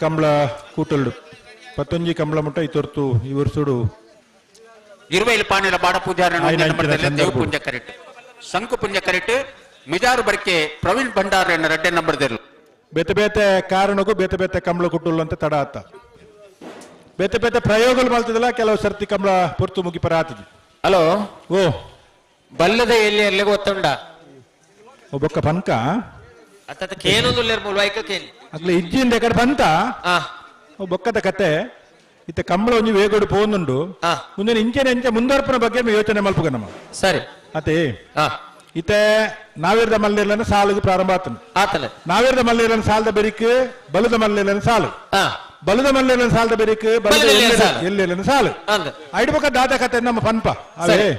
ಕಂಬಳ ಕೂಟಲ್ಡು ಪತ್ತೊಂಜಿ ಕಂಬಳ ಮುಟ್ಟ ಈ ತೊರ್ತು ಈ ವರ್ಷಡು ಇರುವೈಲ್ ಪಾಣಿಲ ಬಾಡ ಪೂಜಾರನ ದೇವ ಪೂಂಜ ಕರೆಕ್ಟ್ ಶಂಕು ಪುಂಜ ಕರೆಕ್ಟ್ ಮಿಜಾರು ಬರ್ಕೆ ಪ್ರವೀಣ್ ಭಂಡಾರ 2 ನಂಬರ್ ದೆರ್ಲು ಬೇತೆ ಬೇತೆ ಕಾರಣಕ್ಕೂ ಬೇತೆ ಬೇತೆ ಕಂಬಳ ಕುಟ್ಟುಲ್ಲ ಅಂತ ತಡ ಆತ ಬೇತೆ ಬೇತೆ ಪ್ರಯೋಗಗಳು ಮಾಡ್ತದಲ್ಲ ಕೆಲವು ಸರ್ತಿ ಕಂಬಳ ಪೊರ್ತು ಮುಗಿಪರ ಆತದೆ. ಹಲೋ ಓ ಬಲ್ಲದ ಎಲ್ಲಿ ಎಲ್ಲಿಗೆ ಗೊತ್ತುಂಡ ಒಬ್ಬಕ್ಕ ಪನ್ಕ ಅತ್ತ ಕೇನೊಂದು ಮೂಲ ಕೇನ್ ಅಗ್ಲೆ ಇಜ್ಜಿಂದ ಕಡೆ ಬಂತ ಬೊಕ್ಕದ ಕತೆ ಇತ್ತ ಕಂಬಳ ಒಂಜಿ ವೇಗೋಡು ಪೋಂದುಂಡು ಮುಂದಿನ ಇಂಚೆನೆ ಇಂಚೆ ಮುಂದುವರ್ಪನ ಬಗ್ಗೆ ಯೋಚನೆ ಮಲ್ಪುಗ ನಮ್ಮ ಸರಿ ಅತೆ ಇತ್ತೆ ನಾವಿರ್ದ ಮಲ್ಲಿರ್ಲನ ಸಾಲಿಗೆ ಪ್ರಾರಂಭ ಆತನ ಆತನ ನಾವಿರ್ದ ಮಲ್ಲಿರ್ಲನ ಸಾಲದ ಬೆರಿಕ್ ಬಲದ ಮಲ್ಲಿರ್ಲನ ಸಾಲು ಬಲದ ಮಲ್ಲಿರ್ಲನ ಸಾಲದ ಬೆರಿಕ್ ಬಲದ ಎಲ್ಲೆಲ್ಲನ ಸಾಲು ಐಡ್ಬಕ ದಾದ ಕತೆ ನಮ್ಮ ಪನ್ಪ ಅವೇ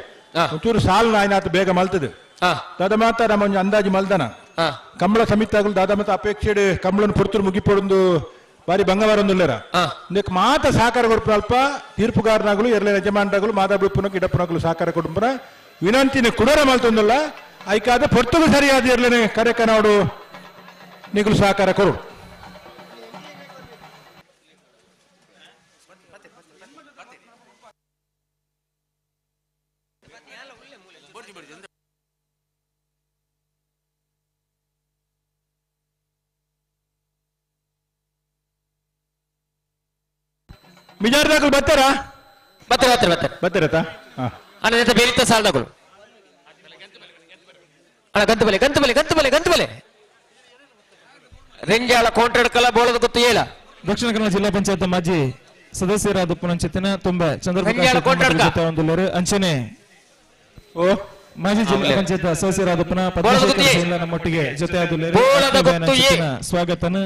ಒಂಚೂರು ಸಾಲು ನಾಯ್ನಾತ ಬೇಗ ಮಲ್ತದೆ ದಾದ ಮಾತ ನಮ್ಮ ಒಂಜಿ ಅಂದಾಜು ಮಲ್ದನ ಕಂಬಳ ಸಮಿತಿ ದಾದ ಮಾತ ಅಪೇಕ್ಷೆ ಕಂಬಳನ ಪುರ್ತುರು ಮುಗಿಪೊಡೊಂದು ಬಾರಿ ಬಂಗವಾರೊಂದುಲ್ಲೇರ ಇಂದಕ್ಕೆ ಮಾತ ಸಹಕಾರ ಕೊಡ್ಪ ಅಲ್ಪ ತೀರ್ಪುಗಾರನಾಗಲು ಎರಳೆ ಯಜಮಾನರಾಗಲು ಮಾದಾಬಿಪ್ಪನకు ಇಡಪ್ಪನಗಲು ಸಹಕಾರ ಕುಟುಂಬನ ವಿನಂತಿನ ಕುಡರ ಮಲ್ತೊಂದುಲ್ಲ ಐಕಾದ ಪೊರ್ತುಗು ಸರಿಯಾದ ಎರಲೇನೆ ಕರೆಕನಾಡು ನಿಗುಲು ಸಹಕಾರ ಕೊರು. ಮಿಜಾರ್ ದಾಖಲು ಬರ್ತಾರಾ? ಬರ್ತಾರೆ ಬರ್ತಾರೆ ಬರ್ತಾರೆ ಬರ್ತಾರತಾ? ಅಣ್ಣ ಎಂತ ಬೇರಿತ ಸಾಲದಾಗಲು ಅಣ್ಣ ಗಂತು ಬಲೆ ಗಂತು ಬಲೆ ಗಂತು ಬಲೆ ಗಂತು ಬಲೆ ರೆಂಜಾಳ ಕೋಂಟ್ರಡ್ಕಲ ಬೋಳದ ಗೊತ್ತು ಏಲ ದಕ್ಷಿಣ ಕನ್ನಡ ಜಿಲ್ಲಾ ಪಂಚಾಯತ್ ಮಾಜಿ ಸದಸ್ಯರಾದ ಪುನಂಚಿತನ ತುಂಬ ಚಂದ್ರಪ್ರಕಾಶ್ ಅಂಚನೆ ಓ ಮಾಜಿ ಜಿಲ್ಲಾ ಪಂಚಾಯತ್ ಸದಸ್ಯರಾದ ಪುನಃ ಪದ್ಮಶೇಖರ ನಮ್ಮೊಟ್ಟಿಗೆ ಜೊತೆ ಸ್ವಾಗತನ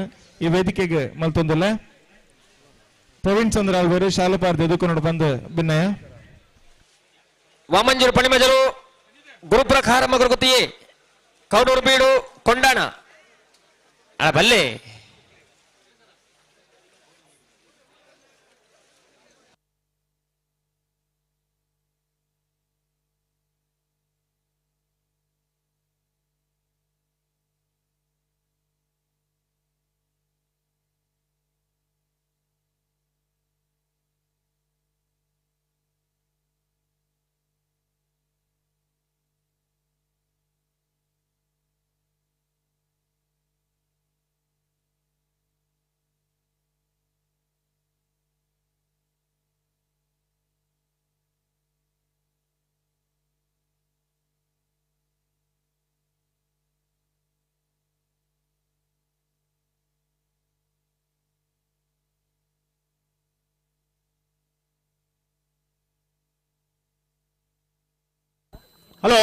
ಈ ವೇದಿಕೆಗೆ ಮಲ್ತೊಂದಿಲ್ಲ ಪ್ರವೀಣ್ ಚಂದ್ರ ಆಲ್ವೇರು ಶಾಲಪಾರ್ದ ಎದುಕೊಂಡು ಬಂದು ಭಿನ್ನಯ ವಾಮಂಜೂರು ಪಣಿಮಜಲು ಗುರುಪ್ರಕಾರ ಮಗರುಗುತ್ತಿಯೇ ಕೌಡೂರು ಬೀಡು ಕೊಂಡಾಣ ಅಲ್ಲ ಬಲ್ಲೆ ಹಲೋ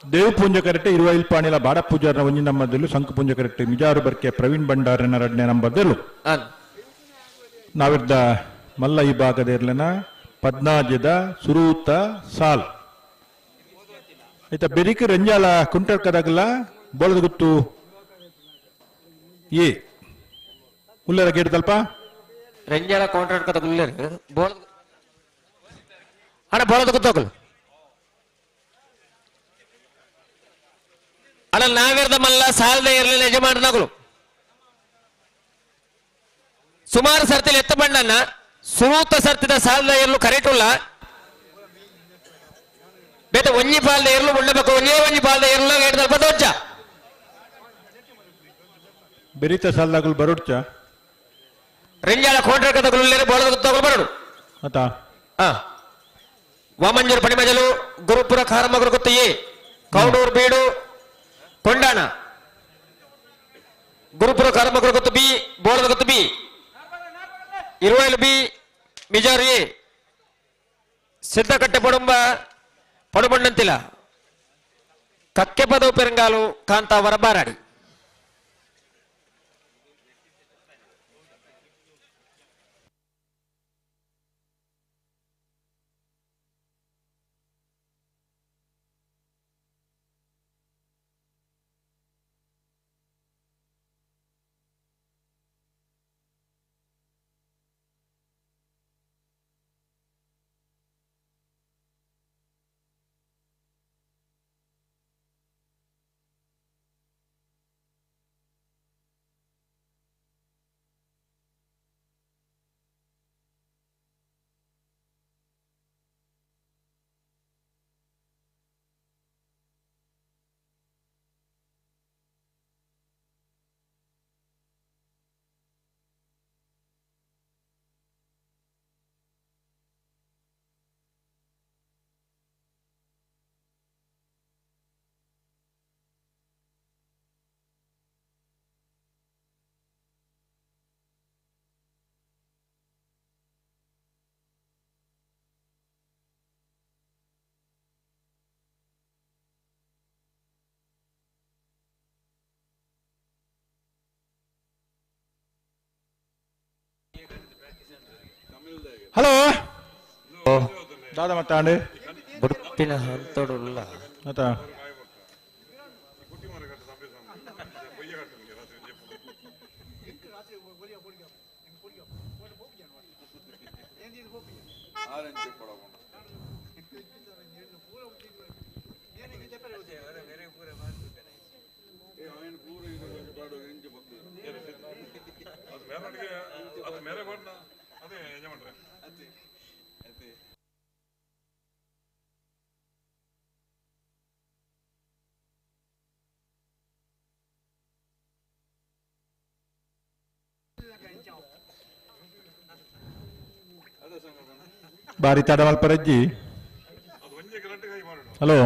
ದೇವ್ ಪೂಂಜ ಕರೆಕ್ಟ್ ಇರುವೈಲ್ ಪಾಣಿಲ ಬಾಡ ಪೂಜಾರನ ಒಂಜಿ ನಂಬರ್ದಲ್ಲೂ ಶಂಕು ಪೂಂಜ ಕರೆಕ್ಟ್ ಮಿಜಾರು ಬರ್ಕೆ ಪ್ರವೀಣ್ ಭಂಡಾರನ ಎರಡನೇ ನಂಬರ್ದಲ್ಲೂ ನಾವಿದ್ದ ಮಲ್ಲ ಈ ಭಾಗದ ಇರ್ಲನ ಪದ್ನಾಜದ ಸುರೂತ ಸಾಲ್ ಆಯ್ತಾ ಬೆರಿಕ ರಂಜಾಲ ಕುಂಟರ್ಕದಾಗಲ ಬೋಳದ ಗುತ್ತು ಏ ಉಲ್ಲರ ಗೇಟ್ ರಂಜಾಲ ಕೌಂಟರ್ ಉಲ್ಲರ್ ಬೋಳದ ಅಣ್ಣ ಬೋಳದ ಗುತ್ತೋಗಲು ಅಣ್ಣ ನಾವಿರ್ದ ಮಲ್ಲ ಸಾಲದ ಇರಲಿಲ್ಲ ಯಜಮಾನನಾಗಲು ಸುಮಾರು ಸರ್ತಿಲಿ ಎತ್ತ ಬಣ್ಣನ ಸುರೂತ ಸರ್ತಿದ ಸಾಲದ ಇರಲು ಕರೆಟುಲ್ಲ ಬೇತ ಒಂಜಿ ಪಾಲ್ದ ಇರಲು ಉಣ್ಣಬೇಕು ಒಂಜೇ ಒಂಜಿ ಪಾಲ್ದ ಇರಲು ಗೇಟ್ ದೊಜ್ಜ ಬೆರಿತ ಸಾಲದಾಗಲು ಬರೋಡ್ಚ ರಂಜಾಲ ಕೋಂಟ್ರಕದಗಳು ಬೋಳದ ಗುತ್ತೋಗಲು ಬರೋಡು ಆತಾ ವಾಮಂಜೂರು ಪಣಿಮಜಲು ಗುರುಪುರ ಖಾರಮಗರು ಗುತ್ತು ಎ ಕೌಡೂರು ಬೀಡು ಕೊಂಡಾಣ ಗುರುಪುರ ಖಾರಮಗರು ಗುತ್ತು ಬಿ ಬೋಳದ ಗುತ್ತು ಬಿ ಇರುವೈಲು ಬಿ ಮಿಜಾರು ಎ ಸಿದ್ದಕಟ್ಟೆ ಪಡುಂಬ ಪಡುಬಣ್ಣಂತಿಲ ಕಕ್ಕೆ ಪದವು ಪೆರಂಗಾಲು ಕಾಂತಾವರ ಬಾರಾಡಿ ಹಲೋ ದಾದಾ ಮತ್ತಾಂಡು ಬುಡುಪಿನ ಹಂತೋಡುಲ್ಲ ಆತಾ ಬಾರಿ ತಡವಲ್ ಪರಜ್ಜಿ ಹಲೋ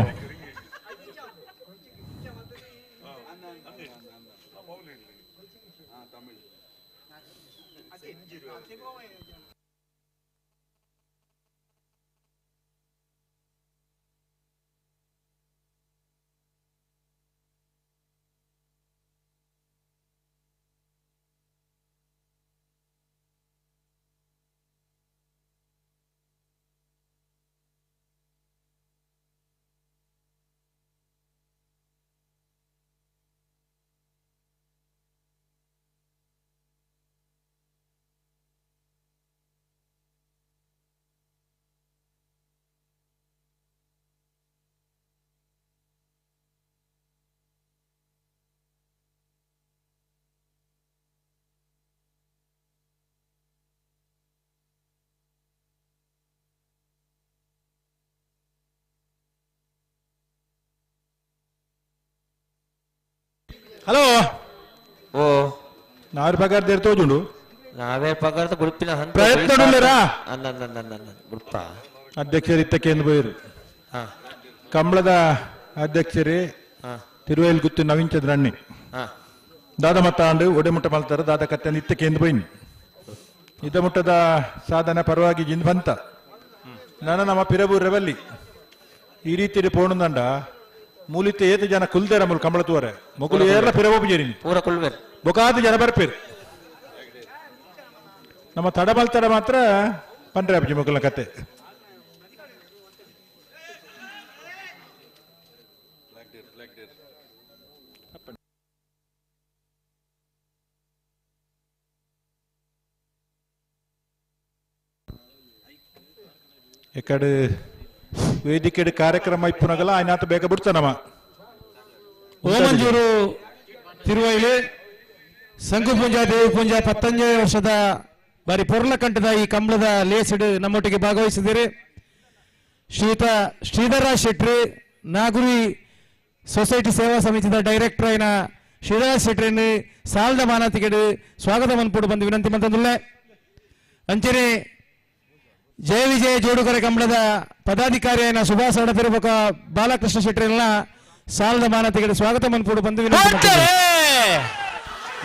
ಹಲೋ ಓ ನಾರು ಪಗಾರ ತೋಜುಂಡು ನಾವೇ ಪಗಾರದ ಬುಡುಪಿನ ಹಂತ ಪ್ರಯತ್ನ ಉಳ್ಳೇರಾ? ಅನ್ನ ಅನ್ನ ಅನ್ನ ಅನ್ನ ಬುಡುಪ ಅಧ್ಯಕ್ಷರು ಇತ್ತಕ್ಕೆ ಎಂದು ಬೋಯರು ಹಾ. ಕಂಬಳದ ಅಧ್ಯಕ್ಷರೇ ಹಾ. ತಿರುವೇಲ್ ಗುತ್ತು ನವೀನ್ ಚಂದ್ರಣ್ಣಿ ಹಾ. ದಾದ ಮತ್ತಾಂಡು ಒಡೆಮುಟ್ಟ ಮಲ್ತಾರ ದಾದ ಕತ್ತೆ ಇತ್ತಕ್ಕೆ ಎಂದು ಬೋಯಿನಿ ಇದಮುಟ್ಟದ ಸಾಧನ ಪರವಾಗಿ ಜಿಂದ್ ಬಂತ ನನ್ನ ನಮ್ಮ ಪಿರಬು ರೆವಲ್ಲಿ ಈ ರೀತಿ ಪೋಣುಂದಂಡ ಮೂಲಿತ ಏತ ಜನ ಕುಲ್ದೇರ ಮುಲ್ ಕಂಬಳ ತೂವರೆ ಮೊಕುಲು ಏರ್ಲ ಪಿರವೋಪು ಜೇರಿನಿ ಪೂರ ಕುಲ್ವೇರ್ ಬೊಕಾದ ಜನ ಬರ್ಪೇರು ನಮ್ಮ ತಡಬಲ್ ತಡ ಮಾತ್ರ ಪಂಡ್ರೆ ಅಪ್ಜಿ ಮೊಕುಲ್ನ ಕತೆ. ಎಕಡೆ ವೇದಿಕೆ ಕಾರ್ಯಕ್ರಮ ಇಪ್ಪುನಗಲ ಆಯ್ನಾತ ಬೇಗ ಬಿಡ್ತಾನಮ್ಮ. ಓಮಂಜೂರು ತಿರುವೈಲು ಸಂಕುಪುಂಜ ದೇವಪುಂಜ 19 ವರ್ಷದ ಬಾರಿ ಪೊರ್ಲಕಂಠದ ಈ ಕಂಬಳದ ಲೇಸಿಡು ನಮ್ಮೊಟ್ಟಿಗೆ ಭಾಗವಹಿಸಿದ್ದೀರಿ. ಶ್ರೀಯುತ ಶ್ರೀಧರ ಶೆಟ್ರಿ, ನಾಗುರಿ ಸೊಸೈಟಿ ಸೇವಾ ಸಮಿತಿದ ಡೈರೆಕ್ಟರ್ అయిన ಶ್ರೀಧರ ಶೆಟ್ರಿని ಸಾಲದ ಮಾನಾತಿಗೆಡು ಸ್ವಾಗತ ಮನ್ಪುಡು ಬಂದು ವಿನಂತಿ ಮಂತಂದುಲ್ಲೆ. ಅಂಚನೆ ಜಯ ವಿಜಯ ಜೋಡುಕರೆ ಕಂಬಳದ ಪದಾಧಿಕಾರಿ అయిన ಸುಭಾಷ್ ಅಡಪಿರಬಕ ಬಾಲಕೃಷ್ಣ ಶೆಟ್ರಿನ ಸಾಲದ ಮಾನತಿಗೆ ಸ್ವಾಗತ ಮನ್ಪುಡು ಬಂದು ವಿನಂತಿ.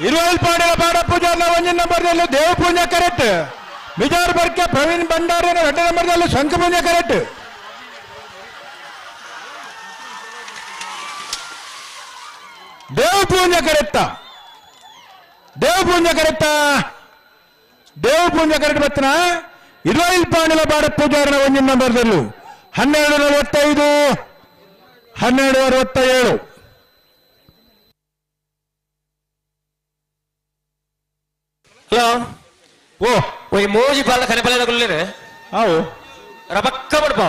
ಇರುವಲ್ ಪಾಡಿನ ಬಾಡ ಪೂಜಾರ್ನ ಒಂಜಿ ನಂಬರ್ದಲ್ಲಿ ದೇವ ಪೂಜೆ ಕರೆಕ್ಟ್, ಬಿಜಾರ್ ಬರ್ಕೆ ಪ್ರವೀಣ್ ಭಂಡಾರಿನ 2 ನಂಬರ್ದಲ್ಲಿ ಶಂಖ ಪೂಜೆ ಕರೆಕ್ಟ್. ದೇವ ಪೂಜೆ ಕರೆಕ್ಟ, ದೇವ ಪೂಜೆ ಕರೆಕ್ಟ, ದೇವ ಪೂಜೆ ಕರೆಕ್ಟ್ ಬತ್ತನ ಇರುವಲ್ ಪಾಂಡಲ ಬಾಡ ಪೂಜಾರಿನ ಒಂಜಿ ನಂಬರ್ದಲ್ಲೂ 12:45 12:67. ಹಲೋ ಓ ಓಯ್ ಮೋಜಿ ಬಾಲ ಕನೆಪಲೆದ ಗುಲ್ಲೇರೆ ಆವು ರಬಕ್ಕ ಬಡ್ಪ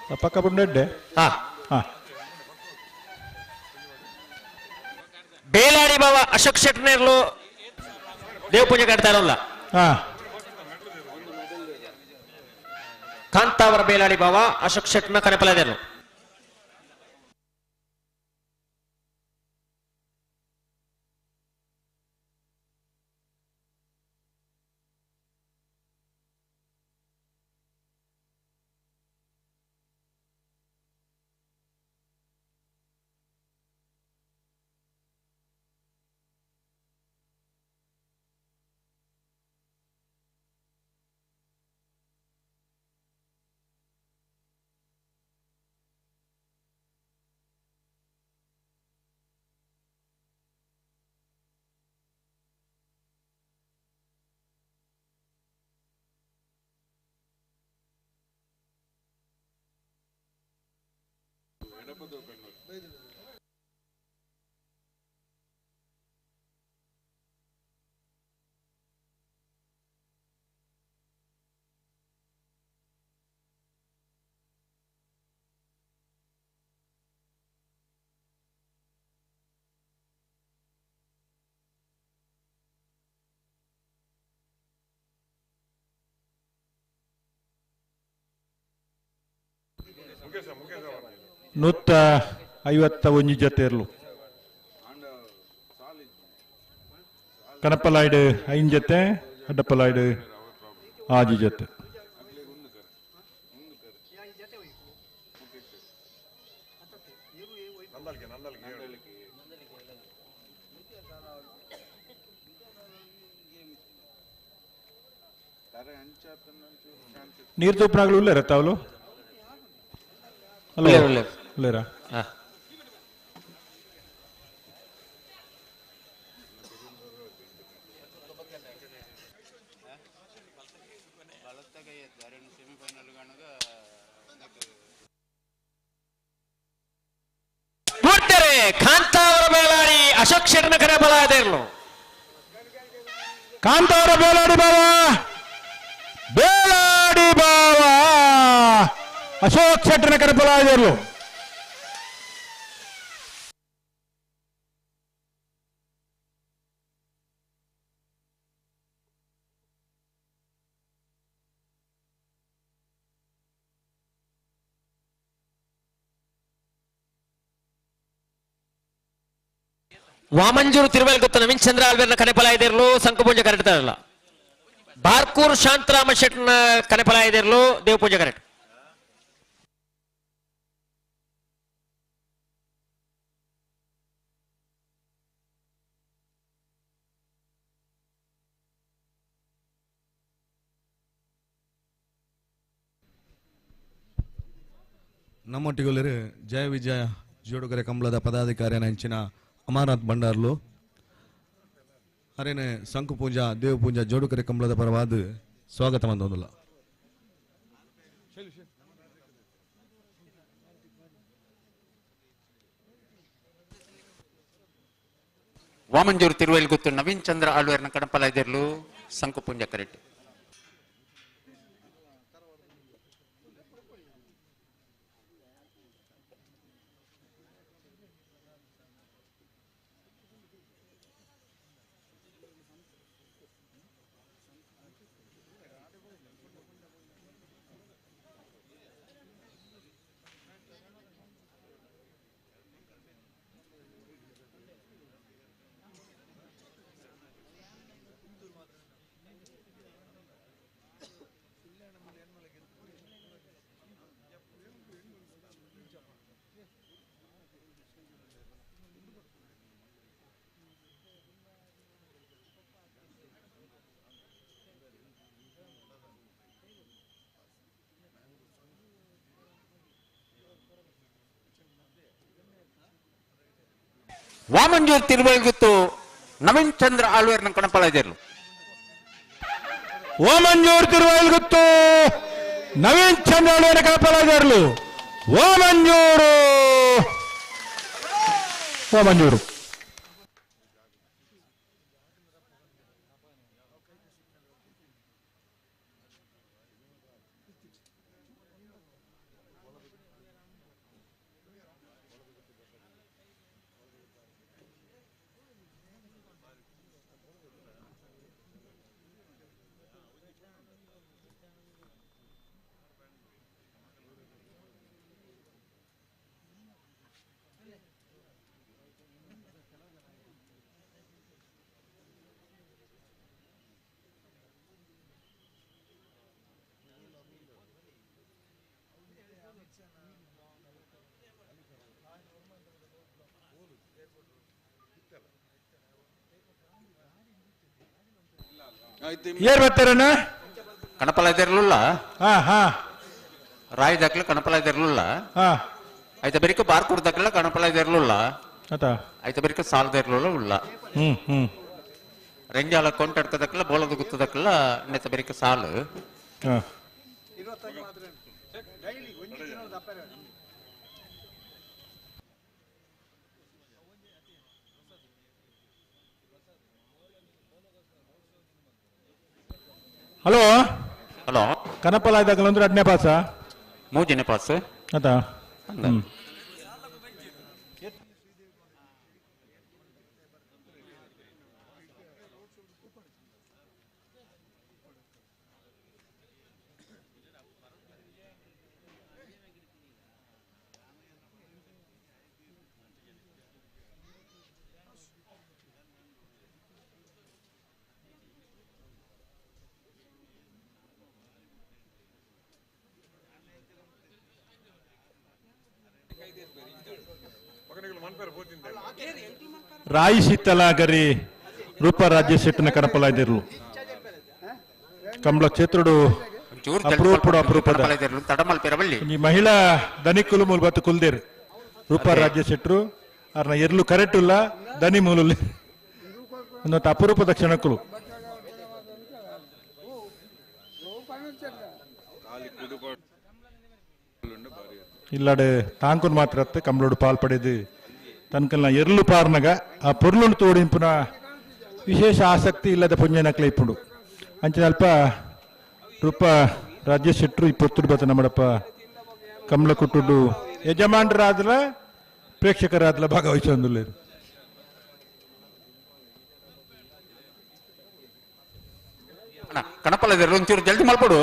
ರಬಕ್ಕ ಬುಂಡೆಡ್ಡೆ. ಹಾ ಹಾ ಬೇಲಾಡಿ ಬಾವ ಅಶೋಕ್ ಶೆಟ್ನೇರ್ಲು ದೇವ ಪೂಜೆ ಕಟ್ತಾ ಇರಲ್ಲ. ಹಾ ಕಾಂತಾವರ ಬೇಲಾಡಿ ಬಾವ ಅಶೋಕ್ ಶೆಟ್ನ ಕನೆಪಲೆದೇನು. 151 ಜೊತೆ ಇರಲು ಕನಪಲಾಯ್ಡು 5 ಜೊತೆ, ಅಡ್ಡಪಲಾಯ್ಡು 6 ಜೊತೆ. ನೀರು ತೂಪನಾಗಲು ಉಳ್ಳೇರ ತಾವಲು? ಉಳ್ಳೇರಾ? ಕಾಂತಾವರ ಬೇಲಾಡಿ ಅಶೋಕ್ ಶೆಟ್ಟನ ಕಡೆ ಬಲ ಇರಲು. ಕಾಂತಾವರ ಬೇಲಾಡಿ ಬಾವ, ಬೇಲಾಡಿ ಬಾವ ಅಶೋಕ್ ಶೆಟ್ಟನ ಕಡೆ ಬಲ ಇರಲು. ವಾಮಂಜೂರು ತಿರುವಲ್ ಗೊತ್ತು ನವೀನ್ ಚಂದ್ರ ಆಲ್ವೇರ್ನ ಕನೆಪಲ ಇದಿರಲು ಸಂಕಪೂಜೆ ಕರೆಕ್ಟ್. ಬಾರ್ಕೂರ್ ಶಾಂತರಾಮ ಶೆಟ್ನ ಕನೆಪಲ ಇದಿರಲು ದೇವಪೂಜೆ ಕರೆಕ್ಟ್. ನಮ್ಮೊಟ್ಟಿಗೊಲ್ಲರು ಜಯ ವಿಜಯ ಜೋಡುಕರೆ ಕಂಬಳದ ಪದಾಧಿಕಾರಿ ಅಂಚಿನ ಅಮರನಾಥ್ ಭಂಡಾರ್ಲು ಅರೇನೆ ಸಂಕು ಪೂಂಜಾ ದೇವ ಪೂಂಜಾ ಜೋಡುಕರೆ ಕಂಬಳದ ಪರವಾದ ಸ್ವಾಗತ ಮಂದೊಂದುಲ್ಲ. ವಾಮಂಜೂರು ತಿರುವೈಲ್ ಗುತ್ತು ನವೀನ್ ಚಂದ್ರ ಆಳ್ವೇರ್ನ ಕಡಪಲ ಇದಿರ್ಲು ಸಂಕು ಪೂಂಜ ಕರೆಕ್ಟ್. ವಾಮಂಜೂರ್ ತಿರುವೈಲ್ಗುತ್ತು ನವೀನ್ ಚಂದ್ರ ಆಳ್ವೇರ್ನ ಕಣಪಲ ಇದಿರ್ಲು. ವಾಮಂಜೂರ್ ತಿರುವೈಲ್ಗುತ್ತು ನವೀನ್ ಚಂದ್ರ ಆಳ್ವೇರ್ನ ಕಣಪಲ ಇದಿರ್ಲು. ವಾಮಂಜೂರು ವಾಮಂಜೂರು ಏರ್ ಬರ್ತಾರಣ್ಣ? ಕಣಪಲ ಇದಿರ್ಲಿಲ್ಲ. ಹಾ ಹಾ ರಾಯ್ ದಾಖಲೆ ಕಣಪಲ ಇದಿರ್ಲಿಲ್ಲ. ಹಾ ಐತ ಬೆರಿಕ ಬಾರ್ ಕುಡ್ದಾಕಲ್ಲ ಕಣಪಲ ಇದಿರ್ಲಿಲ್ಲ. ಆತ ಐತ ಬೆರಿಕ ಸಾಲದ ಇರ್ಲಿಲ್ಲ ಉಳ್ಳ. ಹ್ಮ್ ಹ್ಮ್ ರೆಂಜಾಲ ಕೊಂಟಾಡ್ಕದಕ್ಕಲ್ಲ ಬೋಲದ ಗುತ್ತದಕ್ಕಲ್ಲ ನೆತ್ತ ಬೆರಿಕ ಸಾಲು. ಹಾ ಹಲೋ ಹಲೋ ಕನಪಲ ಇದ್ದಾಗಲ್ಲ ಅಂದ್ರೆ ಅಡ್ನೇ ಪಾಸ ಮೂಜಿನೇ ಪಾಸ್ ಆತ. ಹ್ಮ್ ರಾಯಿ ಶೀತಲಾಗರಿ ರೂಪ ರಾಜ್ಯ ಶೆಟ್ಟನ ಕನಪಲ ಇದಿರ್ಲು. ಕಂಬಳ ಕ್ಷೇತ್ರುಡು ಅಪರೂಪಡು ಅಪರೂಪದ ಈ ಮಹಿಳಾ ದನಿಕುಲು ಮೂಲ ಬತ್ತು ಕುಲ್ದೇರು ರೂಪ ರಾಜ್ಯ ಶೆಟ್ರು ಅರ್ನ ಎರ್ಲು ಕರೆಕ್ಟ್ ಇಲ್ಲ ದನಿ ಮೂಲಲ್ಲಿ ಒಂದು ಅಪರೂಪದ ಕ್ಷಣಕ್ಕಲು. ಇಲ್ಲಾಡೆ ತಾಂಕುನ್ ಮಾತ್ರ ಕಂಬಳೋಡು ಪಾಲ್ ಪಡೆದು ತನಕಲ್ನ ಎರ್ಲು ಪಾರ್ನಗ ಆ ಪೊರ್ಲುಂಡು ತೋಡಿಂಪುನ ವಿಶೇಷ ಆಸಕ್ತಿ ಇಲ್ಲದ ಪುಣ್ಯನಕ್ಲೆ ಇಪ್ಪುಂಡು ಅಂಚಿನ ಅಲ್ಪ ರೂಪ ರಾಜ್ಯ ಶೆಟ್ರು ಇಪ್ಪತ್ತು ಬತ್ತ ನಮ್ಮಡಪ್ಪ ಕಮಲ ಕುಟ್ಟುಡು ಯಜಮಾನರಾದ್ಲ ಪ್ರೇಕ್ಷಕರಾದ್ಲ ಭಾಗವಹಿಸೊಂದುಲ್ಲೇರು. ಕಣಪಲ ಇದಿರ್ಲು ಒಂಚೂರು ಜಲ್ದಿ ಮಲ್ಪಡು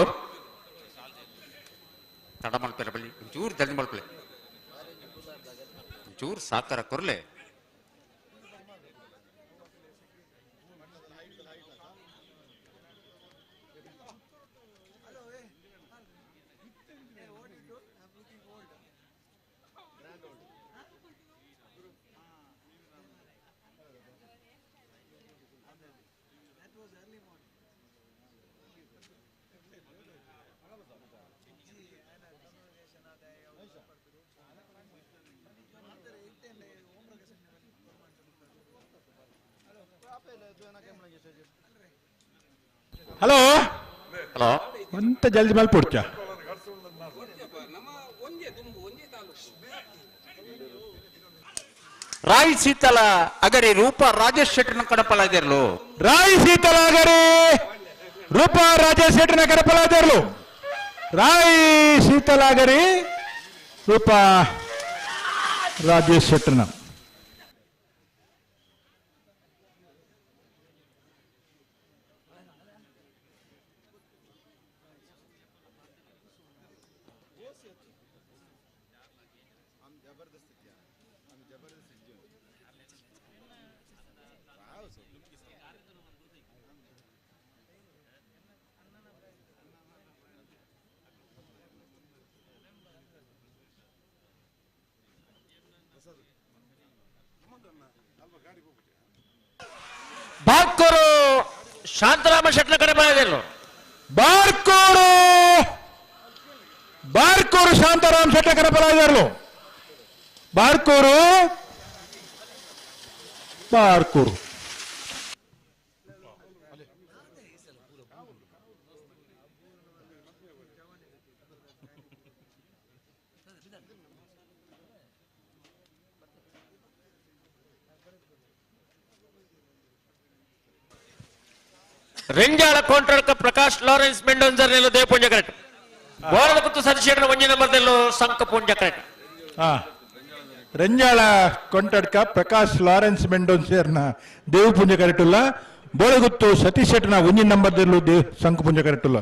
ತಡ ಮಲ್ಪೆರ ಬಲ್ಲಿ ಒಂಚೂರು ಜಲ್ದಿ ಮಲ್ಪಲೆ ಒಂಚೂರು ಸಾಕಾರ ಕೊರ್ಲೆ. Hello hello ಒಂತ ಜಲ್ದಿ ಮಲ್ಪೊಡ್ಚ ರಾಯ್ ಸೀತಲ ಅಗರಿ ರೂಪಾ ರಾಜೇಶ್ ಶೆಟ್ಟರ್ನ ಕಡಪಲಾದಿರ್ಲು. ರಾಯ್ ಸೀತಲ ಅಗರಿ ರೂಪಾ ರಾಜೇಶ್ ಶೆಟ್ಟರ್ನ ಕಡಪಲಾದಿರ್ಲು. ರಾಯ್ ಸೀತಲ ಅಗರಿ ರೂಪಾ ರಾಜೇಶ್ ಶೆಟ್ಟರ್ನ. ಬಾರ್ಕೂರು ಶಾಂತರಾಮ ಶೆಟ್ಟನ ಕಡೆ ಬಂದಿದ್ರು. ಬಾರ್ಕೂರು ಬಾರ್ಕೂರು ಶಾಂತಾರಾಮ್ ಶೆಟ್ಟ ಕರಪಲಾದರು. ಬಾರ್ಕೂರು ಬಾರ್ಕೂರು ರೆಂಜಾಳ ಕೋಂಟ್ರಡ್ಕ ಪ್ರಕಾಶ್ ಲಾರೆನ್ಸ್ ಮೆಂಡೋನ್ಸರ್ ನೆಲ್ಲು ದೇವಪುಂಜ ಕರೆಕ್ಟ್. ಬೋರದ ಕುತ್ತು ಸತೀಶ್ ಒಂಜಿ ನಂಬರ್ದಲ್ಲೂ ಸಂಕ ಪುಂಜ ಕರೆಕ್ಟ್. ರೆಂಜಾಳ ಕೊಂಟಡ್ಕ ಪ್ರಕಾಶ್ ಲಾರೆನ್ಸ್ ಮೆಂಡೋನ್ಸರ್ನ ದೇವಪುಂಜ ಕರೆಟುಲ್ಲ. ಬೋಳಗುತ್ತು ಸತೀಶ್ ಶೆಟ್ಟನ ಒಂಜಿ ನಂಬರ್ದಲ್ಲೂ ದೇವ್ ಸಂಕಪುಂಜ ಕರೆಟುಲ್ಲ.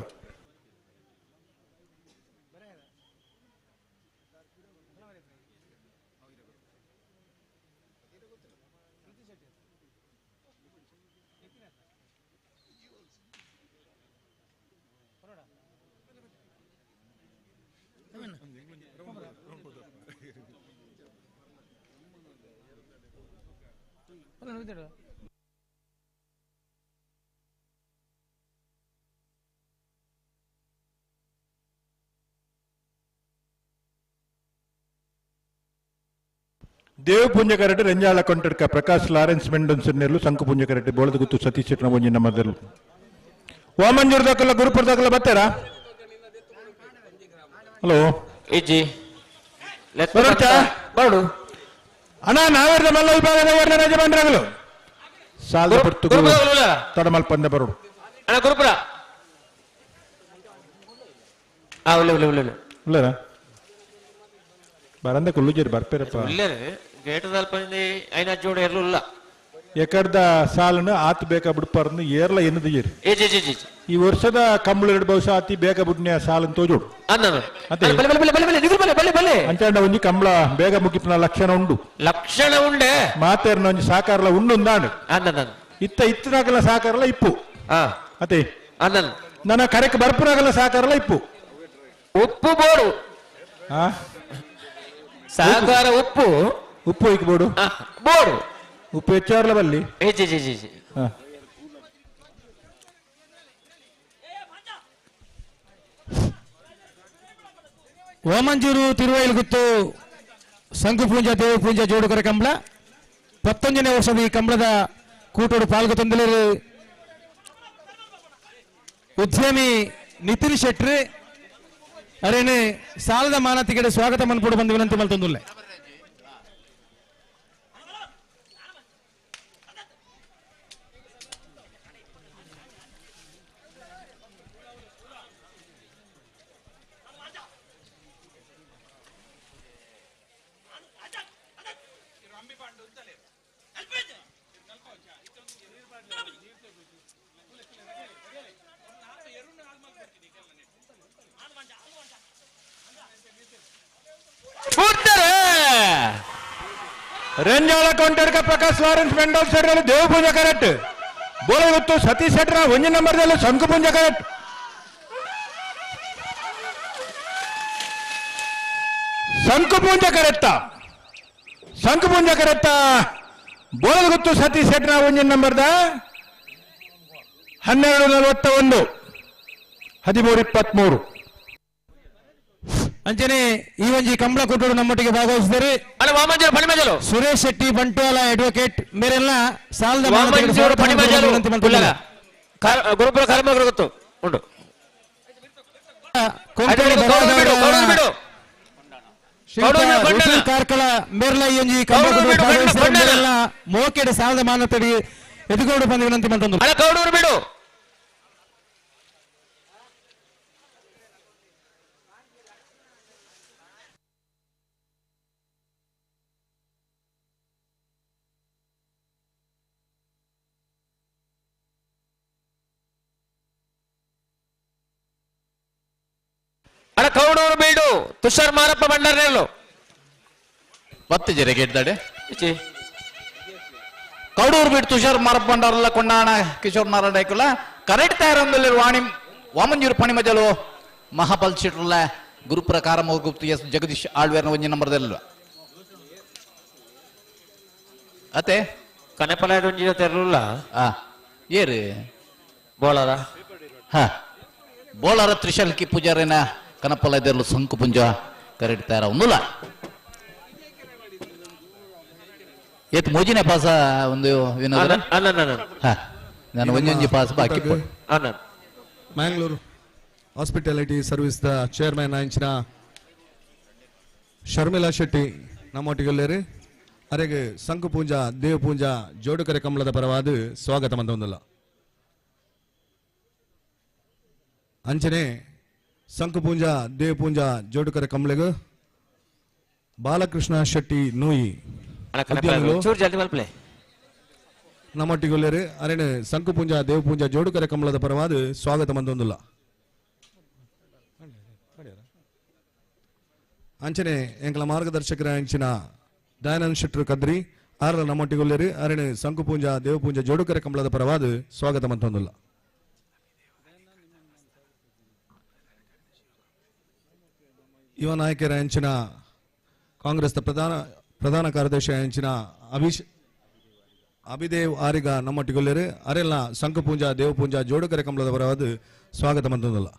ದೇವಪುಂಜ ಕರೆಟು ರೆಂಜಾಳ ಕೊಂಟಡ್ಕ ಪ್ರಕಾಶ್ ಲಾರೆನ್ಸ್ ಮೆಂಡೋನ್ಸರ್ ನೆಲ್ಲು ಸಂಕಪುಂಜ ಕರೆಟು ಬೋಳದಗುತ್ತು ಸತೀಶ್ ಶೆಟ್ಟನ ಒಂಜಿ ನಂಬರ್ದಲ್ಲೂ. ವಾಮಂಜೂರ್ ದಾಖಲ ಗುರುಪುರ ದಾಖಲ ಬರ್ತಾರಾ? ಹಲೋ ಇಜ್ಜಿ ಬರಡು ಅಣ್ಣ ನಾವೇರ್ದ ಮಲ್ಲ ವಿಭಾಗದ ವರ್ಣ ಯಜಮಾನರಾಗಲು ಸಾಲದ ಪಡ್ತು ತಡಮಲ್ ಪಂದ ಬರೋಡು ಅಣ್ಣ ಗುರುಪುರ ಉಳ್ಳರ ಬರಂದ ಕುಲ್ಲುಜೇರಿ ಬರ್ಪೇರಪ್ಪ ಐನಾ ಜೋಡಿ ಎರ್ಲುಲ್ಲ ಎಕರ್ದ ಸಾಲನ್ನು ಆತ ಬೇಕ ಬಿಡ್ಪಾರ್ದು ಏರ್ಲ ಎನ್ನದು ಏರಿ ಈ ವರ್ಷದ ಕಂಬಳ ಎರಡು ಬಹುಶಃ ಅತಿ ಬೇಗ ಬಿಡ್ನ ಸಾಲನ್ನು ತೋಜೋಡು ಅಂಚಾಂಡ ಒಂಜಿ ಕಂಬಳ ಬೇಗ ಮುಗಿಪಿನ ಲಕ್ಷಣ ಉಂಡು ಲಕ್ಷಣ ಉಂಡೆ ಮಾತೇರ್ನ ಒಂಜಿ ಸಾಕಾರಲ ಉಂಡು ಉಂದಾಂಡು ಇತ್ತ ಇತ್ತನಾಗಲ ಸಾಕಾರಲ ಇಪ್ಪು ಅದೇ ನನ್ನ ಕರೆಕ್ ಬರ್ಪುನಾಗಲ ಸಾಕಾರಲ ಇಪ್ಪು ಉಪ್ಪು ಬೋಡು ಸಾಕಾರ ಉಪ್ಪು ಉಪ್ಪು ಇಕ್ಬೋಡು ಬೋಡು ಉಪ್ಪು ಹೆಚ್ಚಾರ್ಲ ಬಲ್ಲಿ ಓಮಂಜೂರು ತಿರುವೈಲುಗುತ್ತು ಸಂಕುಪೂಂಜ ದೇವಪೂಂಜ ಜೋಡುಕರ ಕಂಬಳ 19ನೇ ವರ್ಷದ ಈ ಕಂಬಳದ ಕೂಟೋಡು ಪಾಲ್ಗೊತ್ತಂದಲೇರು ಉದ್ಯಮಿ ನಿತಿನ್ ಶೆಟ್ರಿ ಅರೇನೆ ಸಾಲದ ಮಾನತಿಗೆ ಸ್ವಾಗತ ಮನ್ಪುಡು ಬಂದು ವಿನಂತಿ ಮಲ್ತೊಂದುಲ್ಲೆ. ರೆಂಜಾಳ ಕೌಂಟರ್ಕ ಪ್ರಕಾಶ್ ಲಾರೆನ್ಸ್ ಮೆಂಡೋಲ್ ಸೆಟ್ರಲ್ಲಿ ದೇವಪೂಜ ಕರೆಕ್ಟ್ ಬೋಳಗುತ್ತು ಸತೀಶ್ ಶೆಟ್ಟರ ಒಂಜಿ ನಂಬರ್ದಲ್ಲಿ ಶಂಕುಪೂಂಜ ಕರೆಕ್ಟ್. ಶಂಕುಪೂಂಜ ಕರೆಕ್ಟ ಶಂಕುಪೂಂಜ ಕರೆಕ್ಟ ಬೋಳಗುತ್ತು ಸತೀಶ್ ಶೆಟ್ಟರ ಒಂಜಿ ನಂಬರ್ದ 12:41 13:23. ಅಂಚನೆ ಈ ಒಂಜಿ ಕಂಬಳ ಕೊಟ್ಟರು ನಮ್ಮೊಟ್ಟಿಗೆ ಭಾಗವಹಿಸಿದರೆ ಸುರೇಶ್ ಶೆಟ್ಟಿ ಬಂಟ್ವಾಳ ಅಡ್ವೊಕೇಟ್ ಮೇರೆಲ್ಲ ಸಾಲದ ಗುರುಪುರ ಕಾರ್ಮಗರು ಗೊತ್ತು ಉಂಟು. ಕಾರ್ಕಳ ಮೇರ್ಲ ಈ ಒಂಜಿ ಕಂಬಳ ಮೇರೆಲ್ಲ ಮೋಕೆಡ್ ಸಾಲದ ಮಾನತಡಿ ಎದುಗೋಡು ಬಂದು ವಿನಂತಿ ಮಂತಂದು. ಕೌಡೂರು ಬಿಡು. ಕೌಡೂರು ಬೀಡು ತುಷಾರ್ ಮಾರಪ್ಪ ಬಂಡಾರನೆಲ್ಲು ಪತ್ತು ಜರೆ ಗೆದ್ದಾಡೆ ಕೌಡೂರು ಬೀಡು ತುಷಾರ್ ಮಾರಪ್ಪ ಬಂಡಾರಲ್ಲ ಕೊಂಡಾಣ ಕಿಶೋರ್ ನಾರಾಯಣ ಐಕುಲ ಕರೆಕ್ಟ್ ತಯಾರಂದಲ್ಲಿ ವಾಣಿ ವಾಮಂಜೂರು ಪಣಿಮಜಲು ಮಹಾಬಲ್ ಶೆಟ್ರುಲ್ಲ ಗುರುಪ್ರಕಾರ ಗುಪ್ತ ಎಸ್ ಜಗದೀಶ್ ಆಳ್ವೇರ್ನ ಒಂಜಿ ನಂಬರ್ದಲ್ಲ ಅತ್ತೆ ಕನೆಪಲ ಒಂಜಿ ತೆರಲುಲ್ಲ ಏರು ಬೋಳಾರ ಹಾ ಬೋಳಾರ ತ್ರಿಶಲ್ಕಿ ಪೂಜಾರಿನ ಕನಪಲ ಇದೆಲ್ಲ ಸಂಕು ಪುಂಜ ಕರೆಕ್ಟ್ ತಯಾರ ಒಂದುಲ್ಲ ಏತ್ ಮೋಜಿನೇ ಪಾಸ ಒಂದು ವಿನೋದ ನಾನು ಒಂಜೊಂಜಿ ಪಾಸ್ ಬಾಕಿ Mangalore hospitality service the chairman ಅಂಚಿನ ಶರ್ಮಿಳಾ ಶೆಟ್ಟಿ ನಮ್ಮೊಟ್ಟಿಗೆಲ್ಲೇರು ಅರೆಗೆ ಸಂಕು ಪೂಂಜಾ ದೇವ ಪೂಂಜಾ ಜೋಡುಕರೆ ಕಮಲದ ಪರವಾದ ಸ್ವಾಗತ ಮಂದ ಅಂಚನೆ ಸಂಕು ಪೂಂಜಾ ದೇವ ಪೂಂಜಾ ಜೋಡುಕರೆ ಕಮಲಗ ಬಾಲಕೃಷ್ಣ ಶೆಟ್ಟಿ ನೂಯಿ ನಮ್ಮೊಟ್ಟಿಗೊಲ್ಲೇರು ಅರೆನೆ ಸಂಕು ಪೂಂಜಾ ದೇವ ಪೂಂಜಾ ಜೋಡುಕರೆ ಕಮಲದ ಪರವಾದ ಸ್ವಾಗತ ಮಂದೊಂದುಲ್ಲ. ಅಂಚನೆ ಎಂಕಲ ಮಾರ್ಗದರ್ಶಕರ ಅಂಚಿನ ದಯಾನಂದ ಶೆಟ್ಟರು ಕದ್ರಿ ಆರಲ ನಮ್ಮೊಟ್ಟಿಗೊಲ್ಲೇರು ಅರೆನೆ ಸಂಕು ಪೂಂಜಾ ದೇವ ಪೂಂಜಾ ಜೋಡುಕರೆ ಕಮಲದ ಪರವಾದ ಸ್ವಾಗತ ಮಂದೊಂದುಲ್ಲ. ಯುವ ನಾಯಕರ ಅಂಚಿನ ಕಾಂಗ್ರೆಸ್ ಪ್ರಧಾನ ಕಾರ್ಯದರ್ಶಿ ಅಂಚಿನ ಅಭಿದೇವ್ ಆರಿಗ ನಮ್ಮೊಟ್ಟಿಗೊಲ್ಲೇರು ಅರೆಲ್ಲ ಸಂಕು ಪೂಂಜಾ ದೇವ ಪೂಂಜಾ ಜೋಡುಕರೆ ಕಮಲದ ಪರವಾದ ಸ್ವಾಗತ ಮಂದೊಂದುಲ್ಲ.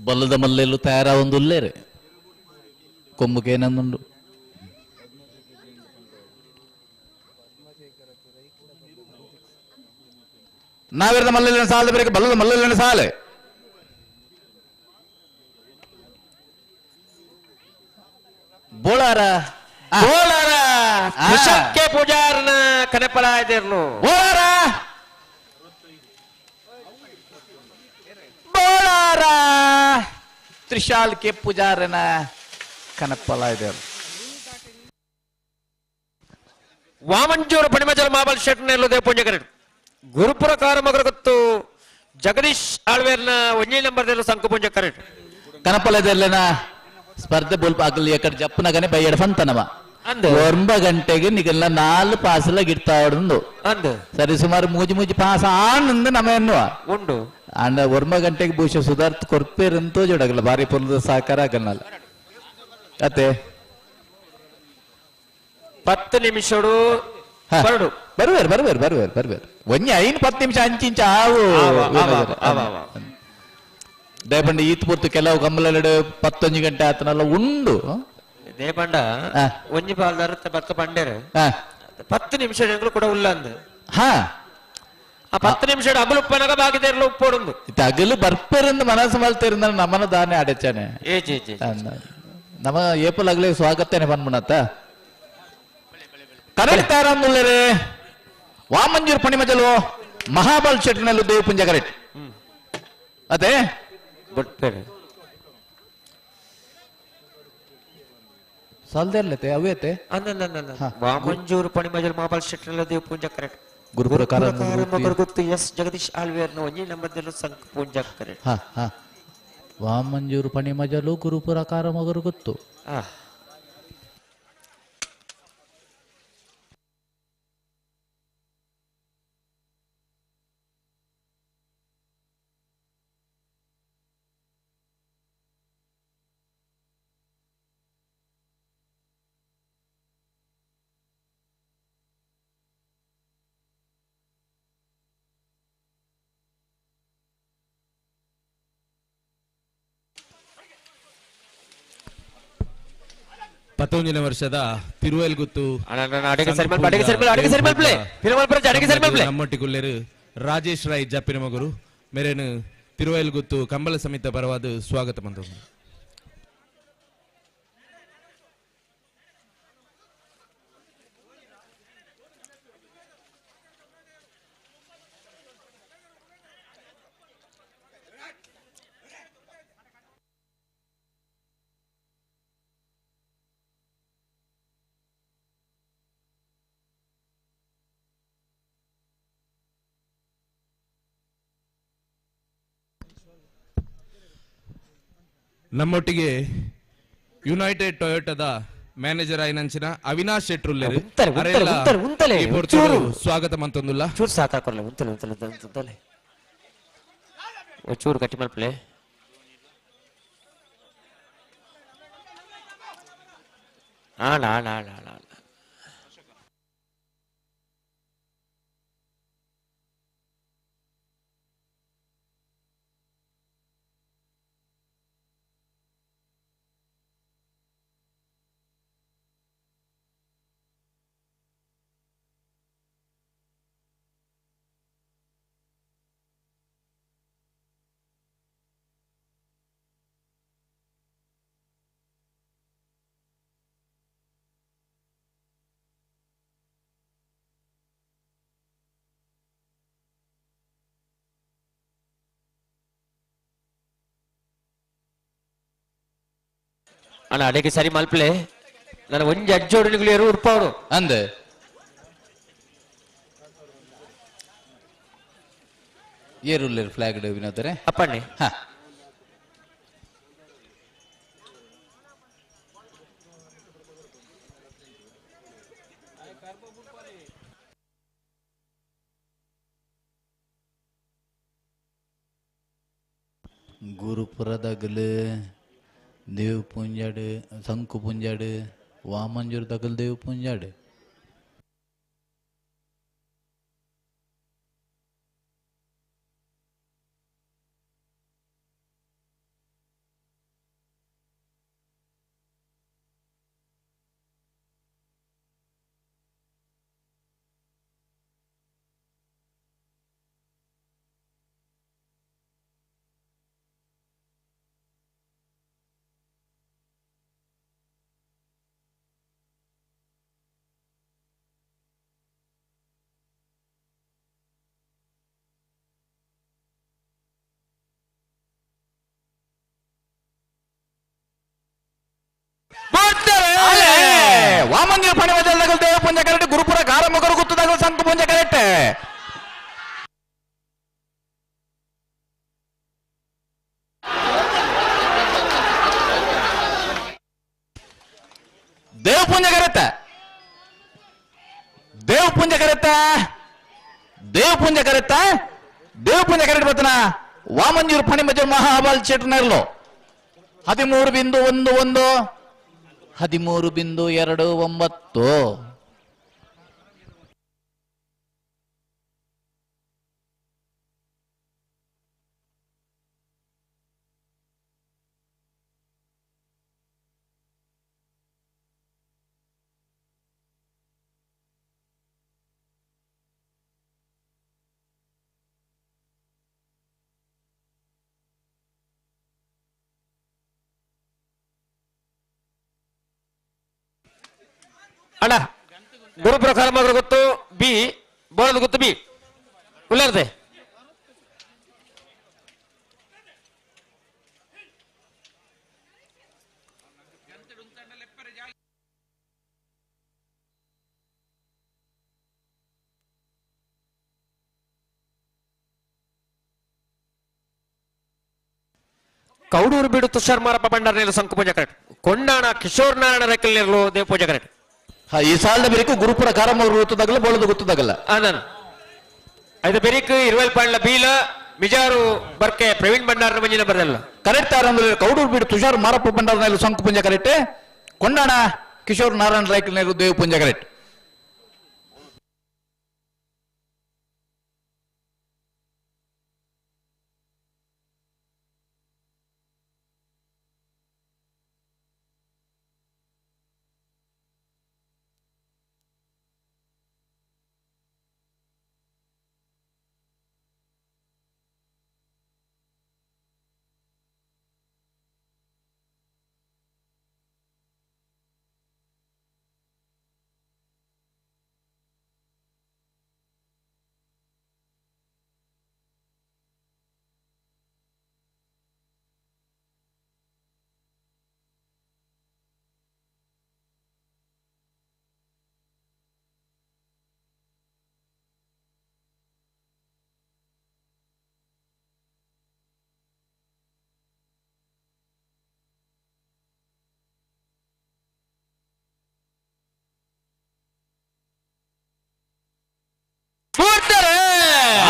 ಬಲ್ಲದ ಮಲ್ಲೆಲ್ಲೂ ತಯಾರಾವೊಂದುಲ್ಲೇರೆ ಕೊಂಬುಕೇನಂದುಂಡು ನಾವಿರದ ಮಲ್ಲೆಲ್ಲ ಸಾಲದ ಬೇರೆ ಬಲ್ಲದ ಮಲ್ಲೆಲ್ಲ ಸಾಲೆ ಬೋಳಾರ ಬೋಳಾರ ಕೆ ಪೂಜಾರನ ಕನೆಪಲ ಇದಿರ್ಲು ಬೋಳಾರ ಬೋಳಾರ ತ್ರಿಶಾಲ್ ಕೆ ಪೂಜಾರನ ಕನಪಲ ಇದೆ. ವಾಮಂಜೂರು ಪಣಿಮಜಲ್ ಮಾಬಲ್ ಶೆಟ್ನೆಲ್ಲು ದೇವ ಗುರುಪುರ ಕಾರಮಗರ ಗೊತ್ತು ಜಗದೀಶ್ ಆಳ್ವೇರ್ನ ಒಂಜಿ ನಂಬರ್ ಸಂಕು ಪುಂಜ ಕರೆಕ್ಟ್ ಕನಪಲದೆಲ್ಲನ ಸ್ಪರ್ಧೆ ಬೋಲ್ಪ ಆಗಲಿ ಎಕಡೆ ಜಪ್ಪನಗನೆ ಬೈಯಡ ಫಂತನವ ಒಂಬ ಗಂಟೆಗೆ ನಿಗಲ್ಲ 4 ಪಾಸಲ ಗಿಡ್ತಾವಡುಂದು ಅಂದು ಸರಿ ಸುಮಾರು ಮೂಜಿ ಮೂಜಿ ಪಾಸ ಆನಂದ ನಮ ಎನ್ನುವ ಉಂಡು ಅಂಡ ಒರ್ಮ ಗಂಟೆಗೆ ಭೂಷ ಸುಧಾರ್ಥ ಕೊರ್ಪೇರಂತೋ ಜೋಡಗಲ್ಲ ಭಾರಿ ಪೊಲದ ಸಹಕಾರ ಆಗಲ್ಲ ಅತ್ತೆ 10 ನಿಮಿಷಡು ಬರಡು ಬರುವೇರು ಬರುವೇರು ಬರುವೇರು ಬರುವೇರು ಒಂಜಿ 5 10 ನಿಮಿಷ ಅಂಚಿಂಚ ಆವು ದಯಪಂಡ ಈತ್ ಪೂರ್ತಿ ಕೆಲವು ಕಮ್ಮಲೆಡು 11 ಗಂಟೆ ಆತನಲ್ಲ ಉಂಡು ದೇಪಂಡ ಒಂಜಿ ಪಾಲ್ದಾರ ಬತ್ತ ಪಂಡೇರು 10 ನಿಮಿಷ ಕೂಡ ಉಲ್ಲ ಅಂದು ಹಾ ಆ 10 ನಿಮಿಷ ಅಗಲು ಉಪ್ಪನಗ ಬಾಕಿದೇರ್ಲು ಉಪ್ಪೋಡುಂದು ಅಗಲು ಬರ್ಪೇರಂದು ಮನಸ್ಸು ಮಲ್ತೇರಿಂದ ನಮ್ಮನ ದಾನೆ ಅಡೆಚಾನೆ ಏ ಜಿ ಜಿ ನಮ್ಮ ಏಪಲ್ ಅಗಲೇ ಸ್ವಾಗತನೆ ಬಂದ್ಬಿಡತ್ತ ಕರೆಕ್ಟ್ ತಾರಾಮುಲ್ಲರೇ ವಾಮಂಜೂರ್ ಪಣಿಮಜಲು ಮಹಾಬಲ್ ಶೆಟ್ಟಿನಲ್ಲೂ ದೇವಪುಂಜ ಕರೆಕ್ಟ್ ಅದೇ ಬಟ್ಪೇರೆ ಸಾಲ್ದೇರ್ಲತೆ ಅವೇತೆ ವಾಮಂಜೂರು ಪಣಿಮಜಲ್ ಮಹಾಬಲ್ ಶೆಟ್ಟಿನಲ್ಲೂ ದೇವಪುಂಜ ಕರೆಕ್ಟ್. ಗುರುಪುರ ಗುತ್ತು ಎಸ್ ಜಗದೀಶ್ ಆಳ್ವೇರ್ನ ಒಂಜಿ ನಂಬರ್ದಲ್ಲೂ ಸಂಕ ಪೂಂಜ ಕರೆ. ಹಾ ಹಾ ವಾಮಂಜೂರು ಪಣಿಮಜಲು ಗುರುಪುರ ಕಾರಮಗರು ಗೊತ್ತು. ಪತ್ತೊಂದನೇ ವರ್ಷದ ತಿರುವೇಲ್ಗುತ್ತು ನಮ್ಮೊಟ್ಟಿಗುಲ್ಲೇರು ರಾಜೇಶ್ ರಾಯ್ ಜಪ್ಪಿನ ಮಗರು ಮೇರೇನು ತಿರುವೇಲ್ಗುತ್ತು ಕಂಬಳ ಸಮಿತ ಪರವಾದ ಸ್ವಾಗತ ಬಂದವು. ನಮ್ಮೊಟ್ಟಿಗೆ ಯುನೈಟೆಡ್ ಟೊಯೋಟಾದ ಮ್ಯಾನೇಜರ್ ಆಯ್ನಂಚಿನ ಅವಿನಾಶ್ ಶೆಟ್ರುಲ್ಲೇರು ಸ್ವಾಗತ ಮಂತೊಂದುಲ್ಲ. ಚೂರು ಸಾಕಾಕೊರ್ಲೆ ಉಂತಲೆ ಉಂತಲೆ ಉಂತಲೆ ಚೂರು ಗಟ್ಟಿ ಮಲ್ಪಲೆ. ಆಣ ಆಣ ಆಣ ಆಣ ಅಣ್ಣ ಅಡಿಗೆ ಸರಿ ಮಲ್ಪಲೆ. ನಾನು ಒಂಜಿ ಅಜ್ಜೋಡು ಏರು ಉರ್ಪಾವಡು ಅಂದೆ ಏರುಲ್ಲೇರು ಫ್ಲಾಗ್ ವಿನೋದರೆ ಅಪ್ಪಣ್ಣೆ. ಹಾ ಗುರುಪುರದಗಲು ದೇವ್ ಪೂಂಜಾಡು ಸಂಕು ಪೂಂಜಾಡು ವಾಮಂಜೂರು ದಗಲ್ ದೇವ್ ಪೂಂಜಾಡು. ವಾಮಂಜೂರು ಪಣಿಮಜಲ್ ದೇವ ಪುಂಜ ಕರೆಕ್ಟ್ ಗುರುಪುರ ಗಾರಮಗರು ಗುತ್ತದಾಗ ಸಂಕು ಪುಂಜ ಕರೆಕ್ಟ್. ದೇವ ಪುಂಜ ಕರೆಕ್ಟ್ ದೇವ ಪುಂಜ ಕರೆಕ್ಟ್ ದೇವ ಪುಂಜ ಕರೆಕ್ಟ್ ದೇವ ಪುಂಜ ಕರೆಕ್ಟ್ ಬರ್ತನ ವಾಮಂಜೂರು ಪಣಿಮಜಲ್ ಮಹಾಬಾಲ್ ಚೇಟನರ್ಲು 13.11 13.29. ಅಣ್ಣ ಗುರುಪುರ ಕಾರಮಗರು ಗೊತ್ತು ಬಿ ಬೋಳದ ಗೊತ್ತು ಬಿ ಉಳ್ಳಾರ್ದೆ. Kaudur ಬೀಡು ತುಷಾರ್ ಮಾರಪ್ಪ ಭಂಡಾರ ಸಂಕು ಪೂಜೆ ಕರೆಕ್ಟ್. ಕೊಂಡಾಣ ಕಿಶೋರ್ ನಾರಾಯಣ ರೆಕ್ಕಲ್ ನೇರ್ಲು ದೇವ ಪೂಜೆ ಕರೆಕ್ಟ್. ಈ ಸಾಲದ ಬೆರಿಕು ಗುರುಪುರ ಕಾರಮೂರು ಗೊತ್ತದಾಗಲ್ಲ ಬೋಳದ ಗೊತ್ತದಾಗಲ್ಲ. ನಾನು ಐದು ಬೆರಿಕು ಇರುವಲ್ ಪಾಂಡ್ಲ ಬೀಲ ಮಿಜಾರು ಬರ್ಕೆ ಪ್ರವೀಣ್ ಭಂಡಾರ ಮಂಜಿನ ಬರಲ್ಲ. ಕರೆಕ್ಟ್ ಅಂದ್ರೆ ಕೌಡೂರು ಬೀಡು ತುಷಾರ್ ಮಾರಪ್ಪ ಭಂಡಾರ ಸಂಕು ಪೂಜೆ ಕರೆಕ್ಟ್. ಕೊಂಡಾಣ ಕಿಶೋರ್ ನಾರಾಯಣ ರೈಕಲ್ ನೇರ್ಲು ದೇವ ಪೂಜೆ ಕರೆಕ್ಟ್.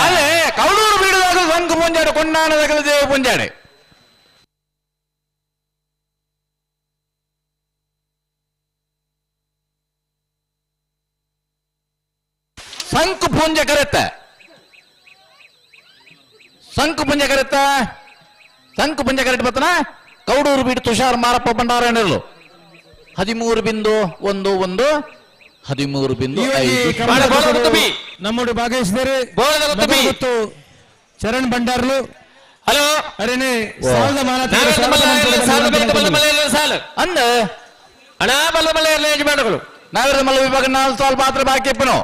ಅಲ್ಲೇ ಕೌಡೂರು ಬೀಡುದಾಗ ಸಂಕು ಪುಂಜಾಡು ಕೊಂಡಾಣದಾಗ ದೇವ ಪುಂಜಾಡೆ. ಸಂಕು ಪುಂಜ ಕರೆತ್ತ, ಸಂಕು ಪುಂಜ ಕರೆತ್ತ, ಸಂಕು ಪುಂಜ ಕರೆಕ್ಟ್ ಬರ್ತನ. ಕೌಡೂರು ಬೀಡು ತುಷಾರ್ ಮಾರಪ್ಪ ಭಂಡಾರ 13.11 13.5. ನಮ್ಮೋಡು ಭಾಗವಹಿಸಿದರೆ ಚರಣ್ ಭಂಡಾರ್ಲು. ಹಲೋ ಅರೇನೆ ಅಂದ ಅಣ್ಣ ಬಲ್ಲ ಮಲ್ಲ ಯಜಮಾನಗಳು ನಾಗರ ಮಲ್ಲ ವಿಭಾಗ 4 ಸಾಲು ಮಾತ್ರ ಬಾಕಿ ಇಪ್ಪನು.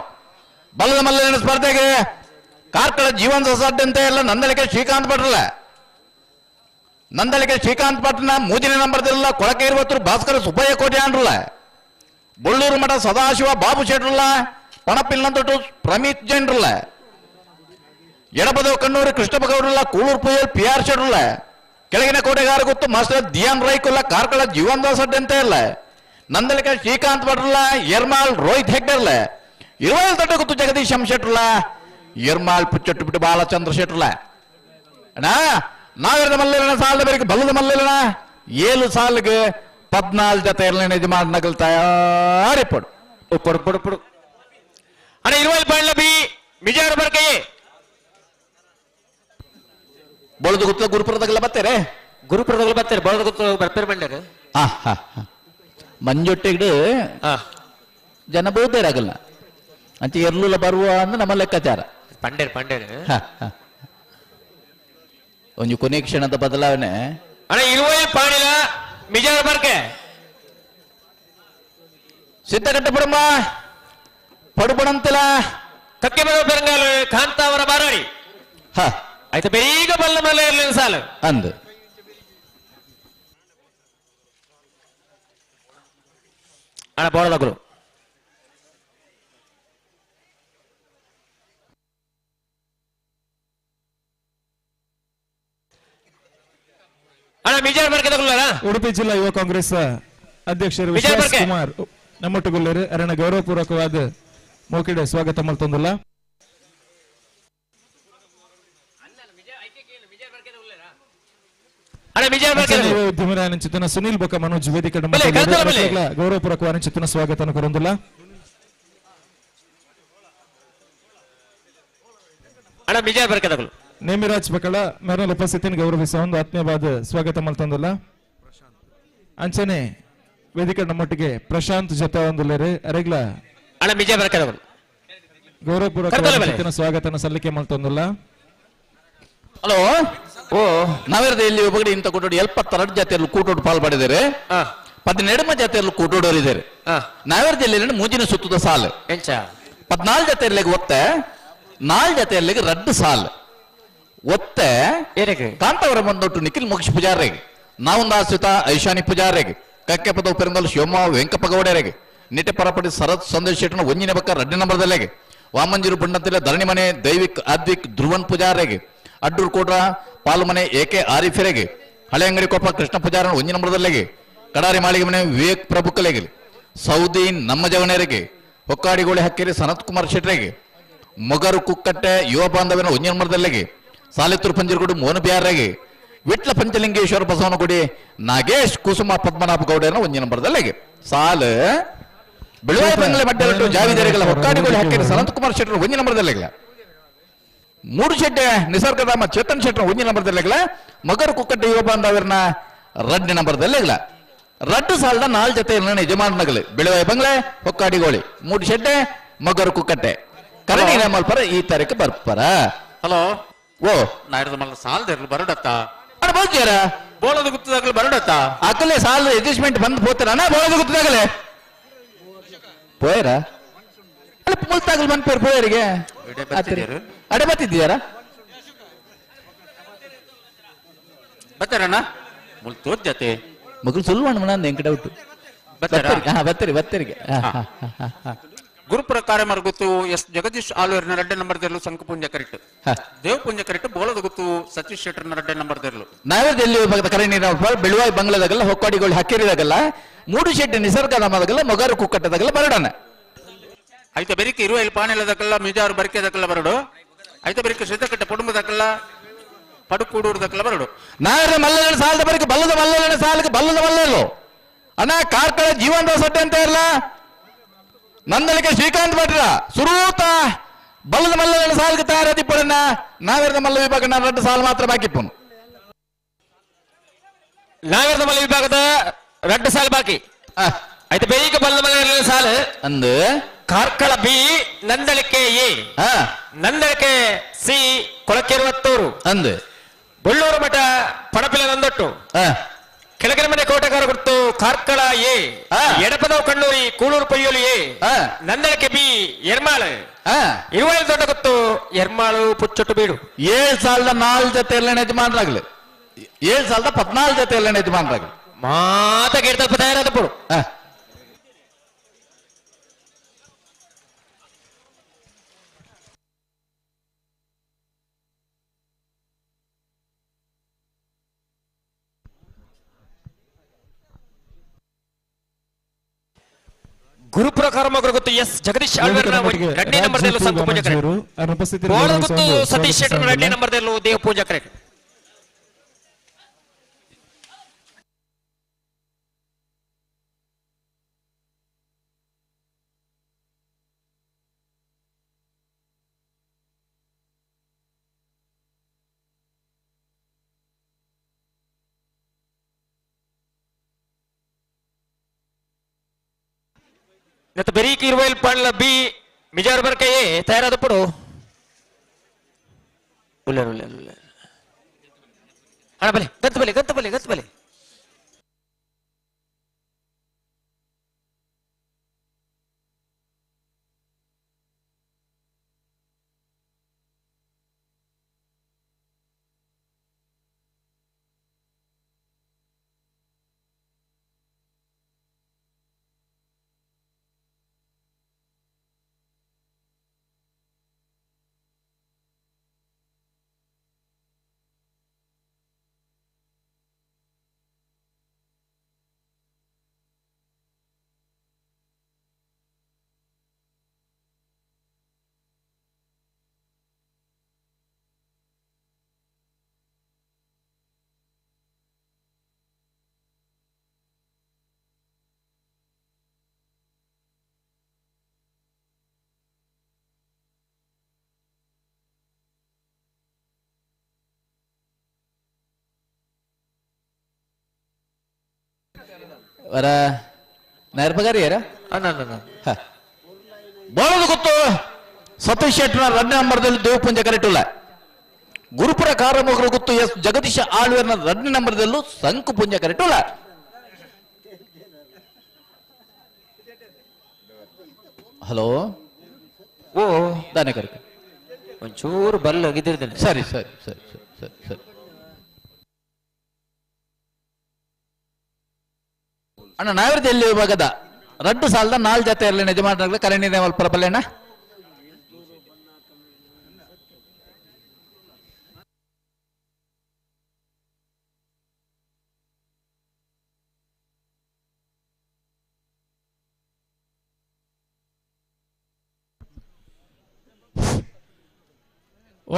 ಬಲ್ಲದ ಮಲ್ಲ ಸ್ಪರ್ಧೆಗೆ ಕಾರ್ಕಳ ಜೀವನ್ ಸೊಸೈಟಿ ಅಂತ ಎಲ್ಲ ನಂದಳಿಕೆ ಶ್ರೀಕಾಂತ್ ಭಟ್ರಲ್ಲ, ನಂದಳಿಕೆ ಶ್ರೀಕಾಂತ್ ಭಟ್ನ ಮೂಜಿನ ನಂಬರ್ದಿರಲ್ಲ. ಕೊಳಕೆ ಇರುವತ್ತರು ಭಾಸ್ಕರ ಸುಬ್ಬಯ್ಯ ಕೋಟೆ ಅಂಡ್ರಲ್ಲ, ಬೊಳ್ಳೂರು ಮಠ ಸದಾಶಿವ ಬಾಬು ಶೆಟ್ರಲ್ಲ, ಪಣಪಿಲ್ಲಂತೊಟ್ಟು ಪ್ರಮೀತ್ ಜೈನ್ರಲ್ಲ, ಎಡಪದವು ಕಣ್ಣೂರು ಕೃಷ್ಣಪ್ಪ ಗೌಡ್ರಲ್ಲ, ಕೂಳೂರು ಪೂಜಾರಿ ಪಿ ಆರ್ ಶೆಟ್ರಲ್ಲ, ಕೆಳಗಿನ ಕೋಟೆಗಾರ ಗೊತ್ತು ಮಾಸ್ಟರ್ ದಿಯಾನ್ ರೈಕುಲ್ಲ, ಕಾರ್ಕಳ ಜೀವನ್ ದಾಸ್ ಅಡ್ಡೆ ಅಂತ ಇಲ್ಲ, ನಂದಳಿಕ ಶ್ರೀಕಾಂತ್ ಭಟ್ರಲ್ಲ, ಎರ್ಮಾಳ್ ರೋಹಿತ್ ಹೆಗ್ಡರ್ಲ, ಇರುವಲ್ ತಟ್ಟ ಗೊತ್ತು ಜಗದೀಶ್ ಎಂ ಶೆಟ್ರಲ್ಲ, ಎರ್ಮಾಳ್ ಪುಚ್ಚೊಟ್ಟು ಬಿಟ್ಟು ಬಾಲಚಂದ್ರ ಶೆಟ್ರಲ್ಲ. ಅಣ್ಣ ನಾಗರದ ಮಲ್ಲನ ಸಾಲದ ಬೇರೆ ಬಲ್ಲದ ಮಲ್ಲನ 7 ಸಾಲಿಗೆ 14 ಜೊತೆ ಯಜಮಾನಗಳು ತಯಾರಿಪಡು. ಪಡು ಪಡು ಪಡು ಅಣ್ಣ ಇರುವಲ್ ಪಾಂಡ್ಲ ಬಿ ಮಿಜಾರು ಬರ್ಕೆಯೇ ಬೊಳದು ಗುತ್ತ ಗುರುಪುರದಾಗಲ್ಲ ಬರ್ತಾರೆ, ಗುರುಪುರದಾಗಲ್ಲ ಬರ್ತಾರೆ, ಬೊಳದು ಗುತ್ತ ಬರ್ತಾರೆ ಬಂಡಾರ. ಮಂಜೊಟ್ಟಿಗೆ ಜನ ಬಹುತೇರಾಗಲ್ಲ ಅಂತ ಎರ್ಲುಲ ಬರುವ ಅಂದ್ರೆ ನಮ್ಮ ಲೆಕ್ಕಾಚಾರ. ಪಂಡೇರ್ ಪಂಡೇರ್ ಒಂದು ಕೊನೆ ಕ್ಷಣದ ಬದಲಾವಣೆ. ಅಣ್ಣ ಇರುವಲ್ ಪಾಂಡಿಲ ಮಿಜಾರು ಬರ್ಕೆ ಸಿದ್ಧಗಟ್ಟಪುರಮ್ಮ ಪಡುಪಡಂತಿಲ್ಲ ಕಕ್ಕೆ ಬರೋ ಬೆರಂಗಾಲು ಕಾಂತಾವರ ಬಾರಾಡಿ. ಆಯ್ತು ಬೇಗ ಬಲ್ಲ ಮಲ್ಲ ಇರಲಿಲ್ಲ ಸಾಲು ಅಂದು ಅಣ್ಣ ಬೋಳದಗುರು. ಅಣ್ಣ ಮಿಜಾರ್ ಬರ್ಕೆ ತಗೊಳ್ಳಾರ. ಉಡುಪಿ ಜಿಲ್ಲಾ ಯುವ ಕಾಂಗ್ರೆಸ್ ಅಧ್ಯಕ್ಷರು ವಿಶ್ವಾಸ್ ಕುಮಾರ್ ನಮ್ಮೊಟ್ಟುಗುಲ್ಲರು ಅರಣ ಗೌರವಪೂರ್ವಕವಾದ ಮೋಕಿಡೆ ಸ್ವಾಗತ ಮಲ್ತೊಂದಿಲ್ಲ. ಉದ್ಯಮರಾಯನಂಚಿತನ ಸುನೀಲ್ ಬೊಕ್ಕ ಮನೋಜ್ ವೇದಿಕೆ ಗೌರವಪೂರ್ವಕವಾದ ಸ್ವಾಗತ ಕೊರೊಂದಿಲ್ಲ. ನೇಮಿರಾಜ್ ಬಕಳ ಮೇರಲ್ ಉಪಸ್ಥಿತಿಯನ್ನು ಗೌರವಿಸ ಒಂದು ಆತ್ಮೀಯವಾದ ಸ್ವಾಗತ ಮಲ್ತೊಂದಿಲ್ಲ. ಅಂಚನೆ ವೇದಿಕೆ ನಮ್ಮೊಟ್ಟಿಗೆ ಪ್ರಶಾಂತ್ ಜೊತೆ ಒಂದುಲ್ಲೇರು ಅರೆಗ್ಲ ಗೌರವಪೂರ್ವಕ ಸ್ವಾಗತ ಸಲ್ಲಿಕೆ ಮಲ್ತೊಂದಿಲ್ಲ. ಹಲೋ ಓ ನಾವೇರದ ಇಲ್ಲಿ ಒಬ್ಬಗಡೆ ಇಂಥ ಕೂಟೋಡು 72 ಜಾತಿಯಲ್ಲಿ ಕೂಟೋಡು ಪಾಲ್ ಪಡೆದಿದ್ದಾರೆ, 17 ಜಾತಿಯಲ್ಲಿ ಕೂಟೋಡೋರಿದ್ದಾರೆ. ನಾವೇರ ಜಿಲ್ಲೆಯಲ್ಲಿ ಮೂಜಿನ ಸುತ್ತದ ಸಾಲು 14 ಜಾತಿಯಲ್ಲಿಗೆ ಒತ್ತೆ, 4 ಜಾತಿಯಲ್ಲಿಗೆ ರಡ್ಡು ಸಾಲು ಒತ್ತೆ. ಕಾಂತಾವರ ಬಂದೊಟ್ಟು ನಿಖಿಲ್ ಮೋಕ್ಷ ಪೂಜಾರಿಗೆ, ನಾವೊಂದು ಆಶ್ರಿತ ಐಶಾನಿ ಪೂಜಾರಿಗೆ, ಕಕ್ಕೆಪದ ಪೆರಂಗಲ್ ಶಿವಮ್ಮ ವೆಂಕಪ್ಪ ಗೌಡರಿಗೆ, ನಿಟ್ಟೆ ಪರಪಡಿ ಶರತ್ ಸಂದೇಶ್ ಶೆಟ್ಟನ ಒಂಜಿನ ಬಕ್ಕ ರಡ್ಡು ನಂಬರ್ದಲ್ಲಿಗೆ, ವಾಮಂಜೂರು ಬಣ್ಣತಿಲ್ಲ ಧರಣಿಮನೆ ದೈವಿಕ್ ಆದ್ವಿಕ್ ಧ್ರುವನ್ ಪೂಜಾರಿಗೆ, ಅಡ್ಡೂರು ಕೋಟ ಪಾಲುಮನೆ ಎ ಕೆ ಆರಿಫೆರೆಗೆ, ಹಳೆ ಅಂಗಡಿ ಕೊಪ್ಪ ಕೃಷ್ಣ ಪೂಜಾರನ ಒಂಜಿ ನಂಬರದಲ್ಲಿಗೆ ಕಡಾರಿ ಮಾಳಿಗೆ ಮನೆ ವಿವೇಕ್ ಪ್ರಭುಕಲೆಗೆ ಸೌದಿ ನಮ್ಮ ಜವನರಿಗೆ ಹೊಕ್ಕಾಡಿಗೋಳಿ ಹಕ್ಕಿರಿ ಸನತ್ ಕುಮಾರ್ ಶೆಟ್ರಿಗೆ ಮೊಗರು ಕುಕ್ಕಟ್ಟೆ ಯುವ ಬಾಂಧವ್ಯನ ಒಂಜಿ ನಂಬರದಲ್ಲಿಗೆ ಸಾಲಿತೂರು ಪಂಜರಗುಡಿ ಮೋಹನ ಬಿಹಾರಿಗೆ ವಿಟ್ಲ ಪಂಚಲಿಂಗೇಶ್ವರ ಬಸವನಗುಡಿ ನಾಗೇಶ್ ಕುಸುಮ ಪದ್ಮನಾಭ ಗೌಡನ ಒಂಜಿ ನಂಬರದಲ್ಲಿಗೆ ಸಾಲು ಬೆಳುವಾಯಿ ಬಂಗ್ಲೆ ಮಡ್ಡಲಟ್ಟು ಜಾವಿದರಿಗಳ ಹೊಕ್ಕಾಡಿಗೋಳಿ ಹಕ್ಕಿರಿ ಸನತ್ ಕುಮಾರ್ ಶೆಟ್ಟರು ಒಂಜಿ ನಂಬರದಲ್ಲಿಗೆ ಮೂಡು ಶೆಟ್ಟೆ ನಿಸರ್ಗಧಾಮ ಚೇತನ್ ಶೆಟ್ಟರ್ ಒಂಜಿ ನಂಬರ್ದಲ್ಲಿಗಲ ಮಗರು ಕುಕ್ಕಟ್ಟೆ ಯುವ ಬಾಂಧವ್ಯರ್ನ ರಡ್ಡು ನಂಬರ್ದಲ್ಲಿಗಲ ರಡ್ಡು ಸಾಲದ ನಾಲ್ ಜೊತೆ ಯಜಮಾನಗಳು ಬೆಳುವಾಯಿ ಬಂಗ್ಲೆ ಹೊಕ್ಕಾಡಿಗೋಳಿ ಮೂಡು ಶೆಟ್ಟೆ ಮಗರು ಕುಕ್ಕಟ್ಟೆ ಕರಣಿ ಮಲ್ಪರ ಈ ತಾರೀಕು ಬರ್ಪರ. ಹಲೋ ಓ ನಾಯ್ರದ ಮಲ್ಲ ಸಾಲದಿರ್ಲು ಬರಡತ್ತ ಬೋಜ್ಯಾರ ಬೋಳದ ಗುತ್ತದಾಗಲು ಬರಡತ್ತ ಅಕಲೆ ಸಾಲ ಅಡ್ಜಸ್ಟ್ಮೆಂಟ್ ಬಂದು ಹೋಗ್ತಾರ ಬೋಳದ ಗುತ್ತದಾಗಲೇ ಪೋಯರ ಅಲ್ಲ ಮುಲ್ತಾಗಲ್ ಬಂದ್ಪೇರು ಪೋಯರಿಗೆ ಅಡೆ ಬತ್ತಿದ್ದೀಯಾರ ಬತ್ತಾರಣ್ಣ ಮುಲ್ ಜೊತೆ ಮಗಳು ಸುಲ್ವಣ್ಣ ಮಣ ಎಂಕಟ ಡೌಟ್ ಬತ್ತಾರಾ? ಬತ್ತರಿ ಬತ್ತರಿಗೆ ಗುರುಪುರ ಕಾರ್ಯಮಾರ್ ಗುತ್ತು ಎಸ್ ಜಗದೀಶ್ ಆಲೂರಿನ ರಡ್ಡೆ ನಂಬರ್ ದೆರ್ಲು ಸಂಕಪುಂಜ ಕರೆಕ್ಟ್ ದೇವಪುಂಜ ಕರೆಕ್ಟ್ ಬೋಳದ ಗುತ್ತು ಸತೀಶ್ ಶೆಟ್ಟರ್ನ ರಡ್ಡೆ ನಂಬರ್ ದೆರ್ಲು ನಾವೇ ವಿಭಾಗದ ಕರೆ ನೀರಿನ ಬೆಳುವಾಯಿ ಬಂಗ್ಲದಾಗಲ್ಲ ಹೊಕ್ಕಾಡಿಗಳು ಹಕ್ಕಿರಿದಾಗಲ್ಲ ಮೂಡು ಶೆಟ್ಟಿ ನಿಸರ್ಗಧಾಮದಾಗಲ್ಲ ಮೊಗಾರು ಕುಕ್ಕಟ್ಟದಾಗಲ್ಲ ಬರಡಣ. ಐತ ಬೆರಿಕೆ ಇರುವ ಇಲ್ಲಿ ಪಾನೆಲ್ಲದಕ್ಕಲ್ಲ ಮಿಜಾರು ಬರಿಕೆದಕ್ಕಲ್ಲ ಬರಡು ಐತ ಬೆರಿಕೆ ಸಿದ್ದಕಟ್ಟೆ ಕುಟುಂಬದಕ್ಕಲ್ಲ ಪಡುಕೂಡೂರ್ದಕ್ಕಲ್ಲ ಬರಡು. ನಾವೇ ಮಲ್ಲನ ಸಾಲದ ಬರಿಕೆ ಬಲ್ಲದ ಮಲ್ಲನ ಸಾಲಕ್ಕೆ ಬಲ್ಲದ ಮಲ್ಲಲು ಅಣ್ಣ ಕಾರ್ಕಳ ಜೀವನ್ ದಾಸ್ ಅಡ್ಡೆ ಅಂತ ಇರಲ್ಲ ನಂದಲಿಕೆ ಶ್ರೀಕಾಂತ್ ಭಟ್ರ ಸುರೂತ ಬಲ್ಲದ ಮಲ್ಲನ ಸಾಲಕ್ಕೆ ತಯಾರಾದಿ ಪಡಣ್ಣ ನಾವೇರ್ದ ಮಲ್ಲ ವಿಭಾಗ ನಾನು ರಡ್ಡು ಸಾಲ ಮಾತ್ರ ಬಾಕಿ ಪೋನು. ನಾವೇರ್ದ ಮಲ್ಲ ವಿಭಾಗದ ರಡ್ಡು ಸಾಲ ಬಾಕಿ ಆಯ್ತು ಬೇಗ ಬಲ್ಲ ಮಲ್ಲ ಸಾಲು ಅಂದು Karkala B Nandalike A Nandalike C Kolakkeruvathur ಅಂದು ಬೊಳ್ಳೂರು ಮಠ ಪಣಪಿಲ ನಂದೊಟ್ಟು ಕೆಳಗಿನ ಮನೆ ಕೋಟೆಗಾರ ಗುರ್ತು Karkala A Edapadavu Kannuri Kulur Payyoli A Nandalike B Ermal Iruvayil Dodda Guttu Ermal Puchottu Beedu. 7004 ಜೊತೆ ಎಲ್ಲ ಯಜಮಾನರಾಗಲಿ 7014 ಜೊತೆ ಎಲ್ಲ ಯಜಮಾನರಾಗಲಿ ಮಾತ ಕೇಳ್ತಪ್ಪ ತಯಾರಾದ ಪುಡು. ಗುರುಪುರ ಕಾರ್ಮಗರು ಗೊತ್ತು ಎಸ್ ಜಗದೀಶ್ ಆಳ್ವೇರ್ನ ಎರಡನೇ ನಂಬರ್ದಲ್ಲೂ ಸಂಘ ಪೂಜೆ ಕರೆಕ್ಟ್ ಬೋಳದ ಗೊತ್ತು ಸತೀಶ್ ಶೆಟ್ಟರ್ ಎರಡನೇ ನಂಬರ್ದಲ್ಲೂ ದೇವ ಪೂಜಾ ಕರೆಕ್ಟ್. ಮತ್ತು ಬೆರೀಕ್ ಇರುವೈಲ್ ಪಾಂಡ್ಲ ಬಿ ಮಿಜಾರ್ ಬರ್ಕಯೇ ತಯಾರಾದ ಪಡು ಉಲ್ಲರ್ ಉಲ್ಲರ್ ಉಲ್ಲರ್ ಅಣ್ಣ ಬಲೆ ಗತ್ತು ಬಲೆ ಗತ್ತು ಬಲೆ ಗತ್ತು ಬಲೆ ವರ ನಾಯರ್ ಬೋಳದ ಗೊತ್ತು ಸತೀಶ್ ಶೆಟ್ಟರ್ ರಡ್ಡ ನಂಬರ್ದಲ್ಲಿ ದೇವಪುಂಜ ಕರೆಟುಲ್ಲ ಗುರುಪುರ ಕಾರಮೊಗರು ಗೊತ್ತು ಎಸ್ ಜಗದೀಶ ಆಳ್ವೇರ್ನ ರಡ್ಡ ನಂಬರ್ದಲ್ಲೂ ಸಂಕು ಪುಂಜ ಕರೆಟುಲ್ಲ. ಹಲೋ ಓ ದಾನೆ ಕರೆಕ ಒಂಚೂರು ಬಲ್ಲ ಗಿದ್ದಿರ್ತೀನಿ. ಸರಿ ಸರಿ ಸರಿ ಸರಿ ಸರಿ ಸರಿ ಅಣ್ಣ ನಾವಿರದ ಎಲ್ಲಿ ವಿಭಾಗದ ರಡ್ಡು ಸಾಲದ ನಾಲ್ ಜೊತೆ ಇರಲಿ ಯಜಮಾನರಾಗಲಿ ಕರೆಂಟ್ ಪ್ರಬಲ ಅಣ್ಣ.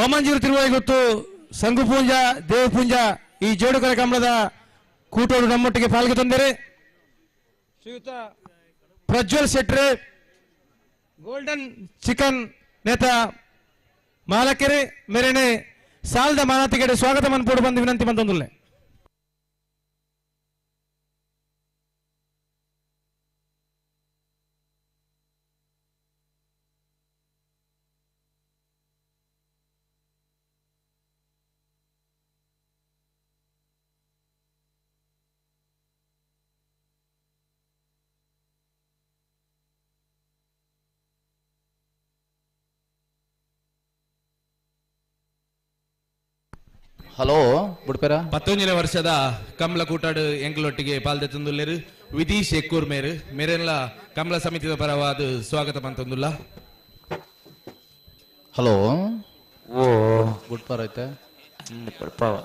ಓಮಂಜೂರು ತಿರುವಾಯಿಗುತ್ತು ಸಂಗುಪೂಂಜ ದೇವಪೂಂಜ ಈ ಜೋಡುಕರ ಕಂಬಳದ ಕೂಟೋಡು ನಮ್ಮೊಟ್ಟಿಗೆ ಪಾಲ್ಗೆ ತಂದರೆ ಶ್ರೀಯುತ ಪ್ರಜ್ವಲ್ ಶೆಟ್ರೆ ಗೋಲ್ಡನ್ ಚಿಕನ್ ನೇತ ಮಾಲಕೆರೆ ಮೇರೆನೆ ಸಾಲದ ಮಾನಾತಿಗೆಡೆ ಸ್ವಾಗತ ಮನ್ಪೋಡು ಬಂದು ವಿನಂತಿ ಬಂತೊಂದುಲ್ಲೆ. ಹಲೋ ಬುಡ್ಪೇರ 19 ವರ್ಷದ ಕಮಲ ಕೂಟಾಡು ಎಂಕ್ಲೊಟ್ಟಿಗೆ ಪಾಲ್ದೆ ತಂದುಲ್ಲೇರು ವಿದೀಶ್ ಎಕ್ಕೂರ್ ಮೇರು ಮೇರೆಲ್ಲ ಕಮಲ ಸಮಿತಿದ ಪರವಾದ ಸ್ವಾಗತ ಮಂತಂದುಲ್ಲ. ಹಲೋ ಓ ಬುಡ್ಪಾರ ಐತೆ ಬುಡ್ಪಾವ.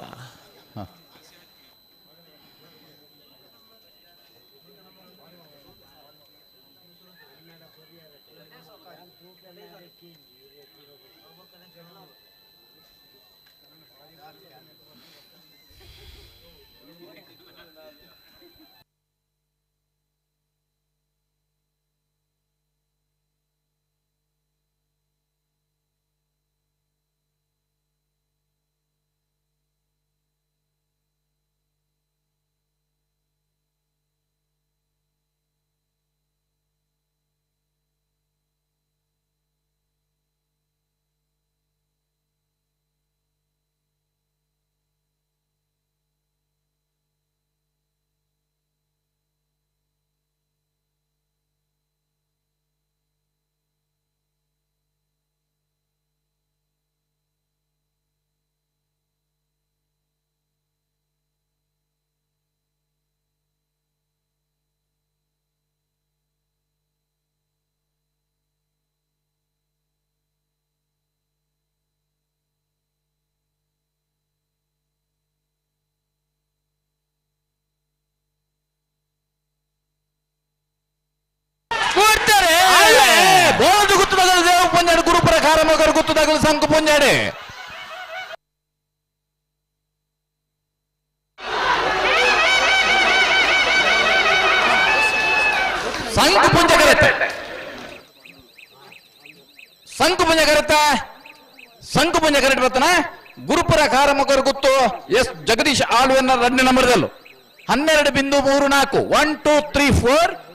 ಬೋಳದು ಗುತ್ತುದಗಲು ದೇವ ಪುಂಜಾಡು ಗುರುಪುರ ಕಾರಮಗರು ಗುತ್ತುದಗಲು ಸಂಕು ಪುಂಜಾಡೆ. ಸಂಕು ಪುಂಜ ಕರೆತ ಸಂಕು ಪುಂಜ ಕರೆತ ಸಂಕು ಪುಂಜ ಕರೆಟ್ ಬರ್ತಾನ ಗುರುಪುರ ಕಾರಮಗರು ಗುತ್ತು ಎಸ್ ಜಗದೀಶ್ ಆಳ್ವನ್ನ 2 ನಂಬರ್ದಲ್ಲೂ 12.34 1 2 3 4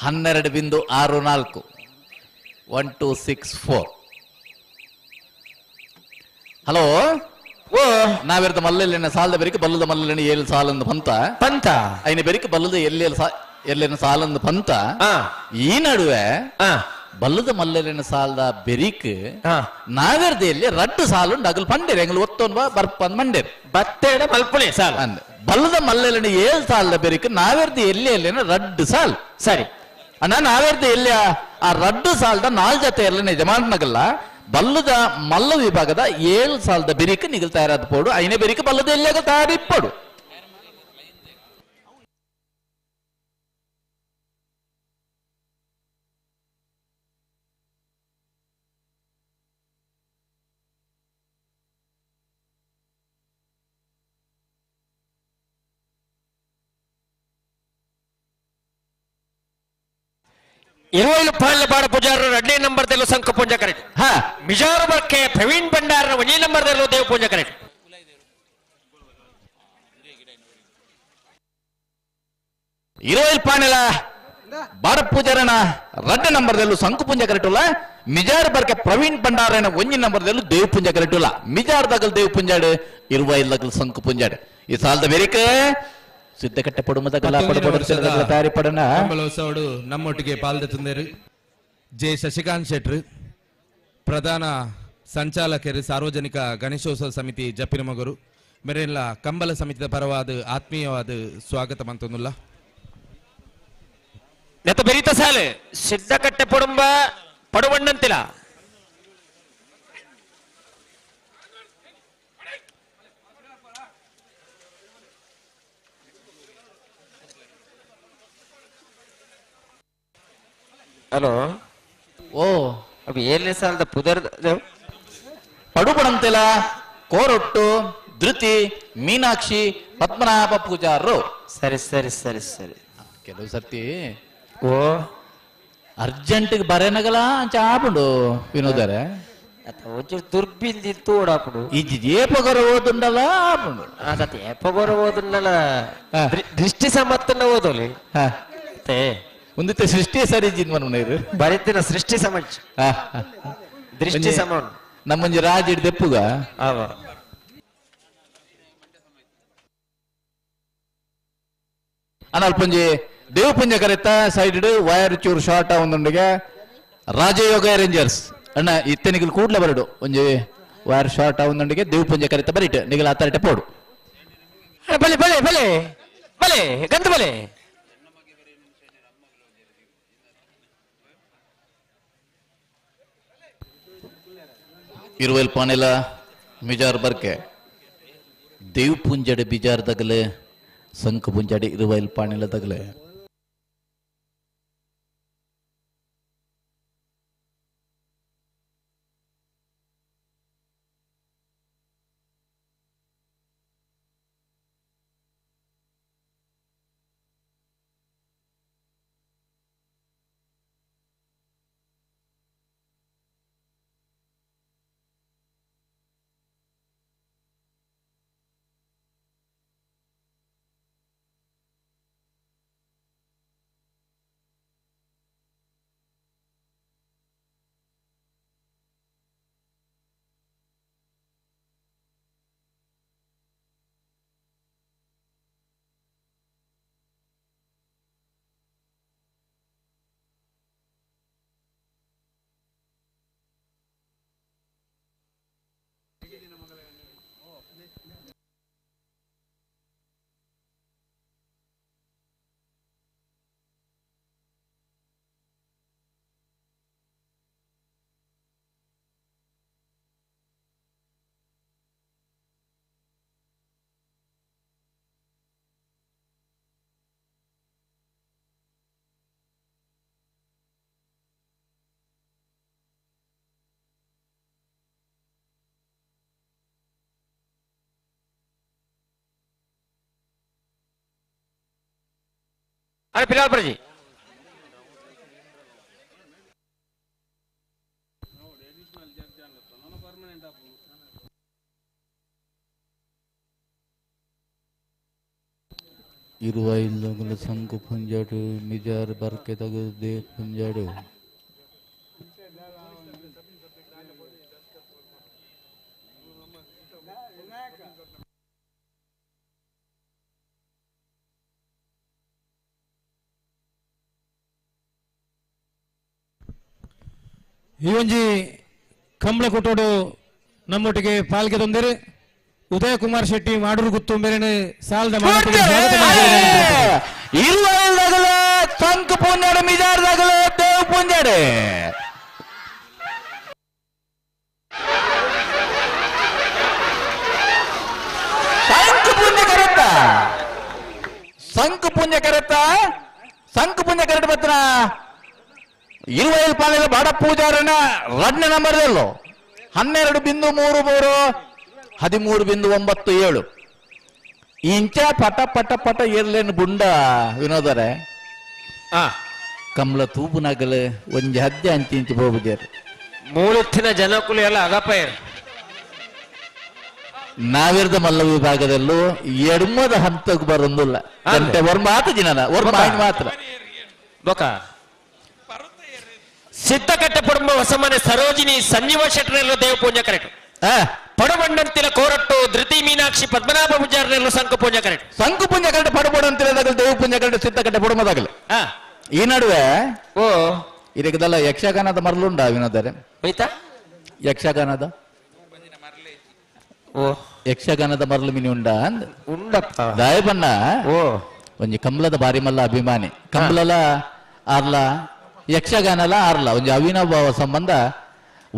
12.64 1 2 6 4. ಹಲೋ ಓ ನಾವಿರ್ದ ಮಲ್ಲೆಲ್ಲಿನ ಸಾಲದ ಬೆರಿಕೆ ಬಲ್ಲದ ಮಲ್ಲೆಲ್ಲಿನ ಏಳು ಸಾಲಂದು ಪಂತ ಪಂತ ಐನ ಬೆರಿಕೆ ಬಲ್ಲದ ಎಲ್ಲೆನ ಸಾಲಂದು ಪಂತ. ಈ ನಡುವೆ ಬಲ್ಲದ ಮಲ್ಲೆಲ್ಲಿನ ಸಾಲದ ಬೆರಿಕ್ ನಾವೆರ್ದ ಎಲ್ಲಿ ರಡ್ಡು ಸಾಲು ಅಗಲ್ ಪಂಡೇರಿ ಎಂಗ್ಲು ಒತ್ತೊನ್ವ ಬರ್ಪಂದ್ ಮಂಡೇರಿ ಬತ್ತೇಡ ಮಲ್ಪುಣೆ ಸಾಲ ಅಂದ್ ಬಲ್ಲದ ಮಲ್ಲೆಲ್ಲಿನ ಏಳು ಸಾಲದ ಬೆರಿಕ್ ನಾವೆರ್ದ ಎಲ್ಲಿ ಎಲ್ಲಿನ ರಡ್ಡು ಸಾಲ್ ಸರಿ ಅಣ್ಣ ನಾವೆರ್ದ ಎಲ್ಲಿ ಆ ರಡ್ಡು ಸಾಲದ ನಾಲ್ ಜೊತೆ ಎಲ್ಲ ಯಜಮಾನಗಲ್ಲ ಬಲ್ಲದ ಮಲ್ಲ ವಿಭಾಗದ 7 ಸಾಲದ ಬೆರಿಕ್ ನಿಗಲ್ ತಯಾರಾದ ಪೋಡು ಐನೇ ಬೆರಿಕ್ ಬಲ್ಲದ ಎಲ್ಲಿಯಾಗ ತಯಾರಿಪ್ಪಡು. ಇರುವೈಲು ಪಾಳ್ಯ ಬಾಡ ಪೂಜಾರರು 2ನೇ ನಂಬರ್ ದಲ್ಲೂ ಸಂಕ ಪೂಂಜ ಕರೆಕ್ಟ್. ಮಿಜಾರು ಬರ್ಕೆ ಪ್ರವೀಣ್ ಭಂಡಾರನ 1ನೇ ನಂಬರ್ ದಲ್ಲೂ ದೇವ ಪೂಂಜ ಕರೆಕ್ಟ್. ಇರುವೈಲು ಪಾಣೆಲ ಬಾಡ ಪೂಜಾರನ 2 ನಂಬರ್ ದಲ್ಲೂ ಸಂಕು ಪೂಂಜ ಕರೆಕ್ಟ್. ಮಿಜಾರು ಬರ್ಕೆ ಪ್ರವೀಣ್ ಭಂಡಾರನ 1 ನಂಬರ್ ದಲ್ಲೂ ದೇವ ಪೂಂಜ ಕರೆಕ್ಟ್. ಮಿಜಾರ್ ದಗಲ್ ದೇವ ಪೂಂಜಾಡು ಇರುವೈಲ್ ದಗಲ್ ಸಂಕು ಪೂಂಜಾಡು ಈ ಸಾಲದ ಬೇರಿಕೆ ಸಿದ್ಧಕಟ್ಟೆ ಪಡುಮದ ತಯಾರಿ ಪಡನ ಕಂಬಳೋತ್ಸವಡು ನಮ್ಮೊಟ್ಟಿಗೆ ಪಾಲ್ದೆ ತಂದೇರು ಜೆ ಶಶಿಕಾಂತ್ ಶೆಟ್ರು ಪ್ರಧಾನ ಸಂಚಾಲಕರು ಸಾರ್ವಜನಿಕ ಗಣೇಶೋತ್ಸವ ಸಮಿತಿ ಜಪ್ಪಿನ ಮಗರು ಮೇರೆಲ್ಲ ಕಂಬಳ ಸಮಿತಿಯ ಪರವಾದ ಆತ್ಮೀಯವಾದ ಸ್ವಾಗತ ಮಂತೊಂದುಲ್ಲ. ನೆತ್ತ ಬೆರೀತ ಸಾಲೆ ಸಿದ್ಧಕಟ್ಟೆ ಪಡುಂಬ ಪಡುವಣ್ಣಂತಿಲ್ಲ. ಹಲೋ ಓ ಅವು ಏಳನೇ ಸಾಲದ ಪುದರ್ ಪಡುಪಡಂತೆಲ ಕೋರೊಟ್ಟು ಧೃತಿ ಮೀನಾಕ್ಷಿ ಪದ್ಮನಾಭ ಪೂಜಾರರು. ಸರಿ ಸರಿ ಸರಿ ಸರಿ. ಕೆಲವು ಸರ್ತಿ ಓ ಅರ್ಜೆಂಟ್ ಬರೆನಗಲ ಅಂಚ ಆಪುಂಡು ವಿನೋದರೆ. ದುರ್ಬಿಂದಿ ತೋಡಾಪುಂಡು. ಇಜ್ಜಿ ಏಪಗೊರ ಓದುಂಡಲ ಆಪುಂಡು. ಏಪಗೊರ ಓದುಂಡಲ ದೃಷ್ಟಿ ಸಮತ್ತನ್ನ ಓದೋಲಿ. ಒಂದಿತ್ತೆ ಸೃಷ್ಟಿ ಸರಿ ಇಜ್ಜಿದ್ ಮನ ಬರಿತಿನ ಸೃಷ್ಟಿ ಸಮಾಜ ದೃಷ್ಟಿ ಸಮ ನಮ್ಮೊಂಜಿ ರಾಜ ಹಿಡ್ದೆಪ್ಪುಗ. ಅನಲ್ಪೊಂಜಿ ದೇವಪುಂಜ ಕರೆತ ಸೈಡ್ ವೈರ್ ಚೂರು ಶಾರ್ಟ್ ಒಂದೊಂದಿಗೆ ರಾಜಯೋಗ ರೇಂಜರ್ಸ್ ಅಣ್ಣ ಇತ್ತೆ ನಿಗಲ್ ಕೂಡ್ಲ ಬರಡು ಒಂಜಿ ವೈರ್ ಶಾರ್ಟ್ ಒಂದೊಂದಿಗೆ ದೇವಪುಂಜ ಕರೆತ ಬರಿಟ್ ನಿಗಲ್ ಆತರಟೆ ಪೋಡು. ಬಲೆ ಬಲೆ ಬಲೆ ಬಲೆ ಗಂಧ ಬಲೆ. ಇರುವೆಲ್ ಪಾನೆಲ ಮಿಜಾರ್ ಬರ್ಕೆ ದೇವ್ ಪುಂಜಡೆ ಬಿಜಾರ್ ದಗಲೆ ಸಂಕ ಪುಂಜಡೆ ಇರುವೈಲ್ ಪಾನೆಲ ದಗಲೆ. अरे फिलहाल पर जी ಇರುವೈಲ್ ಸಂಕು ಪುಂಜಾಡು ಮಿಜಾರ್ ಬರ್ಕೆ ತಗದು ಪುಂಜಾಡು. ಈ ಒಂಜಿ ಕಂಬಳ ಕೊಟ್ಟೋಡು ನಮ್ಮೊಟ್ಟಿಗೆ ಪಾಲ್ಗೆ ತೊಂದರೆ ಉದಯ ಕುಮಾರ್ ಶೆಟ್ಟಿ ಮಾಡೂರು ಗುತ್ತು ಮೇರೆನೆ ಸಾಲದ ಸಂಕು ಪುಂಜಾಡು ಮಿಜಾರ್ ದಗಲೆ ದೇವ್ ಪುಂಜಾಡು. ಸಂಕು ಪುಂಜ ಕರೆತ್ತ ಸಂಕು ಪುಂಜ ಕರೆತ್ತ ಸಂಕು ಪುಂಜ ಕರೆಟ್ ಬತ್ತಿನ ಇರುವೈಲ್ ಪಾಲೆದ ಬಾಡ ಪೂಜಾರನ ರಡ್ನೇ ನಂಬರ್ದಲ್ಲೋ 12.33 13.97 ಇಂಚ ಪಟ ಪಟ ಪಟ ಏರ್ಲೇನು ಬುಂಡ ವಿನೋದರೆ ಕಮಲ ತೂಪುನಗಲು ಒಂಜಿ ಹದ್ದೆ ಅಂಚಿ ಇಂಚಿ ಹೋಗುದೇರು ಮೂಲತ್ತಿನ ಜನಕುಲು ಎಲ್ಲ ಅಗಪೈರ್ ನಾವಿರದ ಮಲ್ಲ ವಿಭಾಗದಲ್ಲೂ ಎಡ್ಮದ ಹಂತಕ್ಕೆ ಬರೋದಿಲ್ಲ ಗಂಟೆ ಒರ್ ಮಾತು ಜಿನ ಒರ್ ಮಾತ್ರ ಬೊಕ ಸಿದ್ಧಕಟ್ಟೆ ಪಡುಂಬ ಹೊಸಮನೆ ಸರೋಜಿನಿ ಸಂಜೀವ ಶೆಟ್ಟರೆಲ್ಲ ದೇವ ಪೂಜೆ ಕರೆಕ್ಟ್. ಪಡುಬಂಡಂತಿನ ಕೋರಟ್ಟು ಧೃತಿ ಮೀನಾಕ್ಷಿ ಪದ್ಮನಾಭ ಪೂಜಾರನೆಲ್ಲ ಸಂಕು ಪೂಜೆ ಕರೆಕ್ಟ್. ಸಂಕು ಪೂಜೆ ಕರೆಕ್ಟ್ ಪಡುಬಡಂತಿರದಾಗಲಿ ದೇವ ಪೂಜೆ ಕರೆಕ್ಟ್ ಸಿದ್ಧಕಟ್ಟೆ ಪಡುಮದಾಗಲಿ. ಈ ನಡುವೆ ಓ ಇದಕ್ಕೆಲ್ಲ ಯಕ್ಷಗಾನದ ಮರಳುಂಡ ವಿನೋದರೆ ಹೋಯ್ತಾ ಯಕ್ಷಗಾನದ ಓ ಯಕ್ಷಗಾನದ ಮರಳು ಮಿನಿ ಉಂಡ ಉಂಡಪ್ಪ ದಾಯಬಣ್ಣ ಓ ಒಂಜಿ ಕಮಲದ ಬಾರಿ ಮಲ್ಲ ಅಭಿಮಾನಿ ಕಮಲಲ ಆರ್ಲ ಯಕ್ಷಗಾನಲ ಆರ್ಲ ಒಂಜಿ ಅವಿನಾಭಾವ ಸಂಬಂಧ